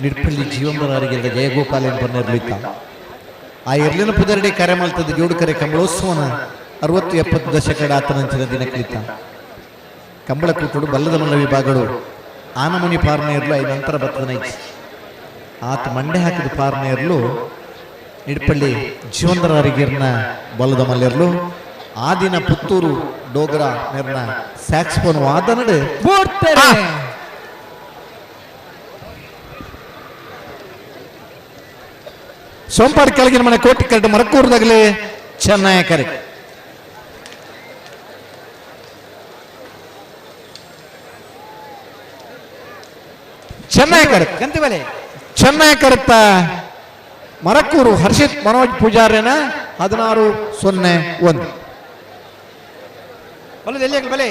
ನಿಡ್ಪಳ್ಳಿ ಜೀವಂಬರಾರಿಗೆಲ್ಲ ಜಯಗೋಪಾಲ ಬನ್ನಿರ್ಲಿತ್ತ ಆ ಎರ್ಲಿನ ಪುದರಡೆ ಕರೆ ಮಾಡ್ತದೆ ಜೋಡುಕರೆ ಕಂಬಳೋತ್ಸವನ 60 70 ದಶಕದ ಆತನಂಚಿನ ದಿನಕ್ಕಿತ್ತ ಕಂಬಳ ಕೂಟಡು ಬಲ್ಲದ ಮಲ್ಲ ವಿಭಾಗಗಳು ಆನಮುನಿ ಪಾರ್ನೆಯರ್ಲು ಐದು ನಂತರ ಬತ್ತನೈತಿ ಆತ ಮಂಡೆ ಹಾಕಿದ ಪಾರ್ನೆಯರ್ಲು ನಿಡ್ಪಳ್ಳಿ ಜೀವಂದರಾರಿಗಿರ್ನ ಬಲ್ಲದ ಮಲ್ಲೆರ್ಲು ಆ ದಿನ ಪುತ್ತೂರು ಡೋಗ್ರ ನಿರ್ನ ಸ್ಯಾಕ್ಸ್ಫೋನ್ ವಾದನಡು ಸೋಂಪಾಡಿ ಕೆಳಗಿನ ಮನೆ ಕೋಟಿ ಕರಡು ಮರಕೂರ್ದಾಗಲಿ ಚೆನ್ನಾಯಕರೆ ಚೆನ್ನಾಯಕರ ಚೆನ್ನಾಯಕರತ್ತ ಮರಕೂರು ಹರ್ಷಿತ್ ಮನೋಜ್ ಪೂಜಾರ್ಯನ 16 0 1. ಬಲೆ ಎಲ್ಲಿ ಬಲೆ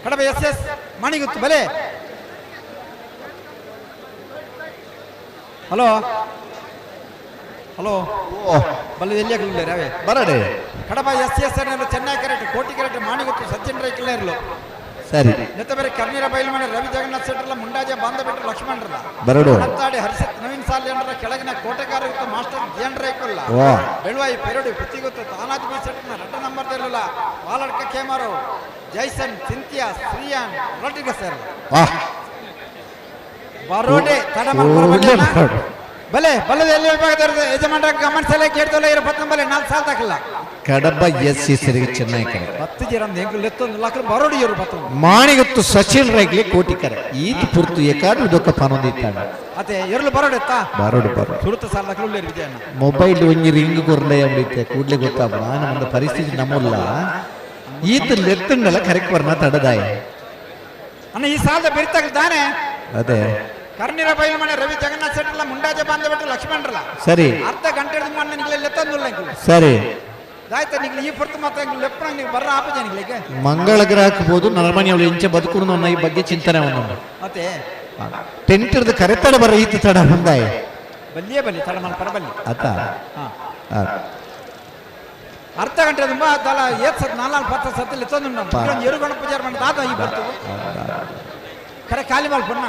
ಕಡಬ ಎಸ್ ಎಸ್ ಮಣಿಗುತ್ತು ಬಲೆ. ಹಲೋ ಹಲೋ ಬಲ್ಲ ಎಲ್ಲಿ ರವೆ ಬರಡೆ Kadaba S S Chennai correct Koti correct Maniguttu Sachin Rai ಕಿಲ್ಲೇರ್ಲು ಸರಿ ನೆತ್ತ ಬೇರೆ ಕರ್ನೀರ ಬೈಲು ಮನೆ ರವಿ ಜಗನ್ನಾಥ್ ಶೆಟ್ಟರ್ಲ ಮುಂಡಾಜೆ ಬಾಂಧ ಬಿಟ್ಟು ಲಕ್ಷ್ಮಣರಲ್ಲ ಬರಡು ಅಂತಾಡಿ ಹರ್ಷಿತ್ ನವೀನ್ ಸಾಲಿಯನ್ರ ಕೆಳಗಿನ ಕೋಟೆಗಾರ ಇತ್ತು ಮಾಸ್ಟರ್ ಜೇನ್ ರೈಕೊಲ್ಲ ಬೆಳುವಾಯಿ ಪೆರಡು ಪುತ್ತಿಗುತ್ತು ತಾನಾಜ್ ಬಿ ಶೆಟ್ಟರ್ನ ರಡ್ಡ ನಂಬರ್ ಇರಲಿಲ್ಲ ವಾಲಡ್ಕ ಕೇಮಾರು ಜೈಸನ್ ಸಿಂಥಿಯಾ ಶ್ರೀಯಾನ್ ರೊಟ್ಟಿಗೆ ಸರ್ ಬರೋಡೆ ತಡ ಬಲೆ ಬಲ್ಲದ ಎಲ್ಲಿ ವಿಭಾಗದ ಯಜಮಾನರ ಗಮನಿಸಲೇ ಕೇಳ್ತಲ್ಲ ಇರೋ ಬಲೆ 4 ಸಾಲ ದಾಖಲ ಕಡಬ ಎಸ್ ಸಿ ಸರಿಗೆ ಚೆನ್ನೈ ಕರೆ 10 ಜನ ಲೆತ್ತೊಂದು ಲಕ್ಷ ಬರೋಡಿ ಇವರು ಬತ್ತೊಂದು ಮಾಣಿಗತ್ತು ಸಚಿನ್ ರೈಗ್ಲಿ ಕೋಟಿ ಕರೆ ಈತ ಪುರ್ತು ಏಕಾದ್ರು ದೊಕ್ಕ ಪಾನೊಂದಿತ್ತಾಡ ಅದೇ ಎರಲು ಬರೋಡೆತ್ತ ಬರೋಡು ಬರೋಡು ಸುರುತ ಸಾಲ ದಾಖಲು ಉಳ್ಳೇರು ವಿಜಯಣ್ಣ ಮೊಬೈಲ್ ಒಂಜಿ ರಿಂಗ್ ಕೊರ್ಲೆ ಅಂಬಿತ್ತೆ ಕೂಡ್ಲೆ ಗೊತ್ತಾಗ ನಮ್ಮ ಪರಿಸ್ಥಿತಿ ನಮ್ಮಲ್ಲ ಈತ ಲೆತ್ತಂಡಲ್ಲ ಕರೆಕ್ಟ್ ವರ್ಣ ತಡದಾಯ ಅಣ್ಣ ಈ ಸಾಲದ ಬೆರಿತಾಗಲ್ ತಾನೆ ಅದೇ ಕರ್ನಿರ ಬೈಲು ಮನೆ ರವಿ ಜಗನ್ನಾಥ್ ಶೆಟ್ಟರ್ಲ ಮುಂಡಾಜೆ ಬಾಂಧ ಬಿಟ್ಟು ಲಕ್ಷ್ಮಣರಲ್ಲ ಸರಿ ಅರ್ಧ ಗಂಟೆ ಮಣ್ಣ ಲೆತ್ತಂದುಲ್ಲ ಸರಿ ಆಯ್ತಾ ನಿಂಗೆ ಈ ಪುರ್ತು ಮಾತ್ರ ಲೆಪ್ಪಣ ನೀವು ಬರ್ರ ಆಪಜೆ ನಿಂಗೆ ಮಂಗಳ ಗ್ರಹಕ್ಕೆ ಹೋದು ನರಮನಿ ಅವಳು ಇಂಚೆ ಬದುಕುನು ಅನ್ನೋ ಈ ಬಗ್ಗೆ ಚಿಂತನೆ ಅವನು ಮತ್ತೆ ಟೆಂಟ್ ಕರೆತಡ ಬರ ಈತ ತಡ ಬಂದಾಯ ಬಲ್ಲಿಯೇ ಬಲ್ಲಿ ತಡ ಮಲ್ಪ ಬಲ್ಲಿ ಆತ ಅರ್ಧ ಗಂಟೆ ತುಂಬ ತಲ ಏತ್ ಸತ್ ನಾಲ್ಕು ಪತ್ತ ಸತ್ತು ಲೆತ್ತಂದು ಎರುಗಣ ಪೂಜಾರ ಮಾಡಿ ದಾದ ಈ ಬರ್ತು ಕರೆ ಖಾಲಿ ಮಲ್ಪಣ್ಣ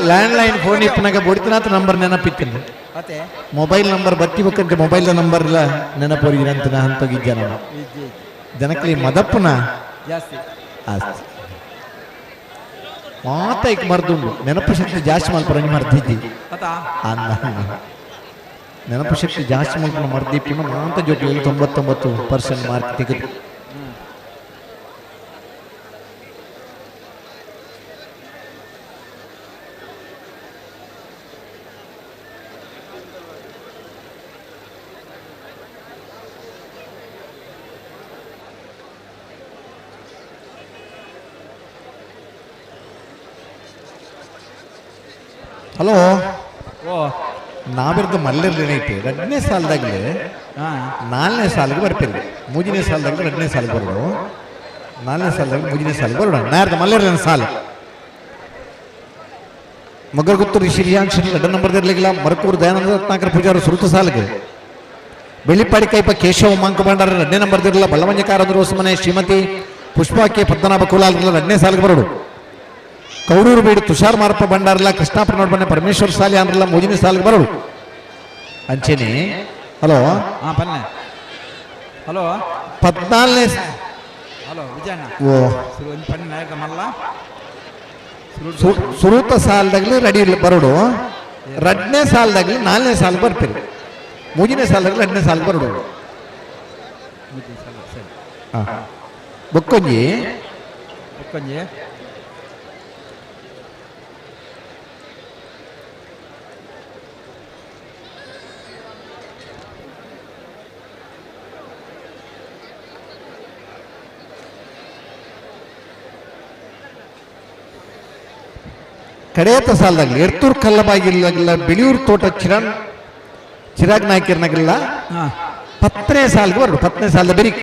ಲ್ಯಾಂಡ್ ಲೈನ್ ಫೋನ್ ಇಪ್ಪನಾಗ ಬೊಡಿತನಾಥ ನಂಬರ್ ನೆನಪಿತ್ತಿಲ್ಲ ಮತ್ತೆ ಮೊಬೈಲ್ ನಂಬರ್ ಬತ್ತಿ ಬಕ್ಕಂತ ಮೊಬೈಲ್ ನಂಬರ್ ಇಲ್ಲ ನೆನಪೋರಿಗಿರಂತ ಅಂತೋಗಿದ್ದ ನಾನು ಜನಕ್ಕೆ ಮದಪ್ಪನ ಜಾಸ್ತಿ ಆಸ್ತಿ ಮಾತಾಯ್ಕ ಮರ್ದುಂಡು ನೆನಪು ಶಕ್ತಿ ಜಾಸ್ತಿ ಮಲ್ಪರಂಗೆ ಮರ್ದಿದ್ದಿ ಅಂದ ನೆನಪು ಶಕ್ತಿ ಜಾಸ್ತಿ ಮಲ್ಪನ ಮರ್ದಿಪ್ಪು ಮಾತ ಜೋಗಿ 99% ಮಾರ್ಕ್ ತೆಗೆದು ಹಲೋ ಓ ನಾವಿರ್ದು ಮಲ್ಲಿರ್ಲೇನೈತಿ ಎರಡನೇ ಸಾಲದಾಗಲೇ ನಾಲ್ಕನೇ ಸಾಲಿಗೆ ಬರ್ತೀರಿ ಮೂರನೇ ಸಾಲದಾಗಲೇ ಎರಡನೇ ಸಾಲಿಗೆ ಬರೋದು ನಾಲ್ಕನೇ ಸಾಲದಾಗ ಮೂರನೇ ಸಾಲಿಗೆ ಬರೋಣ ನಾರ್ದು ಮಲ್ಲಿರ್ಲೇನ ಸಾಲು ಮಗರ್ಗುತ್ತೂರು ಶ್ರೀಯಾಂಶ್ ಎರಡ ನಂಬರ್ದಿರ್ಲಿಲ್ಲ ಮರಕೂರು ದಯಾನಂದ ರತ್ನಾಕರ ಪೂಜಾರು ಸುರುತ ಸಾಲಿಗೆ ಬೆಳ್ಳಿಪಾಡಿ ಕೈಪ ಕೇಶವ ಮಾಂಕ ಭಂಡಾರ ಎರಡನೇ ನಂಬರ್ದಿರಲಿಲ್ಲ ಬಳ್ಳಮಂಜಕಾರಂದ್ರ ಹೊಸಮನೆ ಶ್ರೀಮತಿ ಪುಷ್ಪಾ ಕೆ ಪದ್ಮನಾಭ ಕುಲಾಲ್ರಲ್ಲ ಎರಡನೇ ಸಾಲಿಗೆ ಬರೋಡು ಕೌಡೂರು ಬೀಡು ತುಷಾರ್ ಮಾರಪ್ಪ ಭಂಡಾರಲ್ಲ ಕೃಷ್ಣಾಪುರ ನೋಡ್ಬನ್ನೆ ಪರಮೇಶ್ವರ ಸಾಲಿ ಅಂದ್ರಲ್ಲ ಮೂಜಿನ ಸಾಲಿಗೆ ಬರೋಡು ಅಂಚೇನಿ ಹಲೋ ಹಾಂ ಬನ್ನಿ ಹಲೋ 14ನೇ ಹಲೋ ವಿಜಯಣ್ಣ ಓ ಒಂದು ಪನ್ನೆ ನಾಯಕ ಮಲ್ಲ ಸುರೂತ ಸಾಲದಾಗಲಿ ರೆಡಿ ಬರೋಡು ಎರಡನೇ ಸಾಲದಾಗಲಿ ನಾಲ್ಕನೇ ಸಾಲ ಬರ್ತೀರಿ ಮೂರನೇ ಸಾಲದಾಗಲಿ ಎರಡನೇ ಸಾಲ ಬರೋಡು ಹಾಂ ಬೊಕ್ಕೊಂಜಿ ಬೊಕ್ಕೊಂಜಿ ಕಡೆಯತ ಸಾಲದಾಗಲಿ ಎರ್ತೂರು ಕಲ್ಲಬಾಗಿಲ್ಲ ಬಿಳಿಯೂರು ತೋಟ ಚಿರಣ್ ಚಿರಾಗ್ ನಾಯ್ಕರ್ನಾಗಿಲ್ಲ 10ನೇ ಸಾಲ್ಗೆ ಬರೋಡು, 10ನೇ ಸಾಲದ ಬೆರಿಕ್.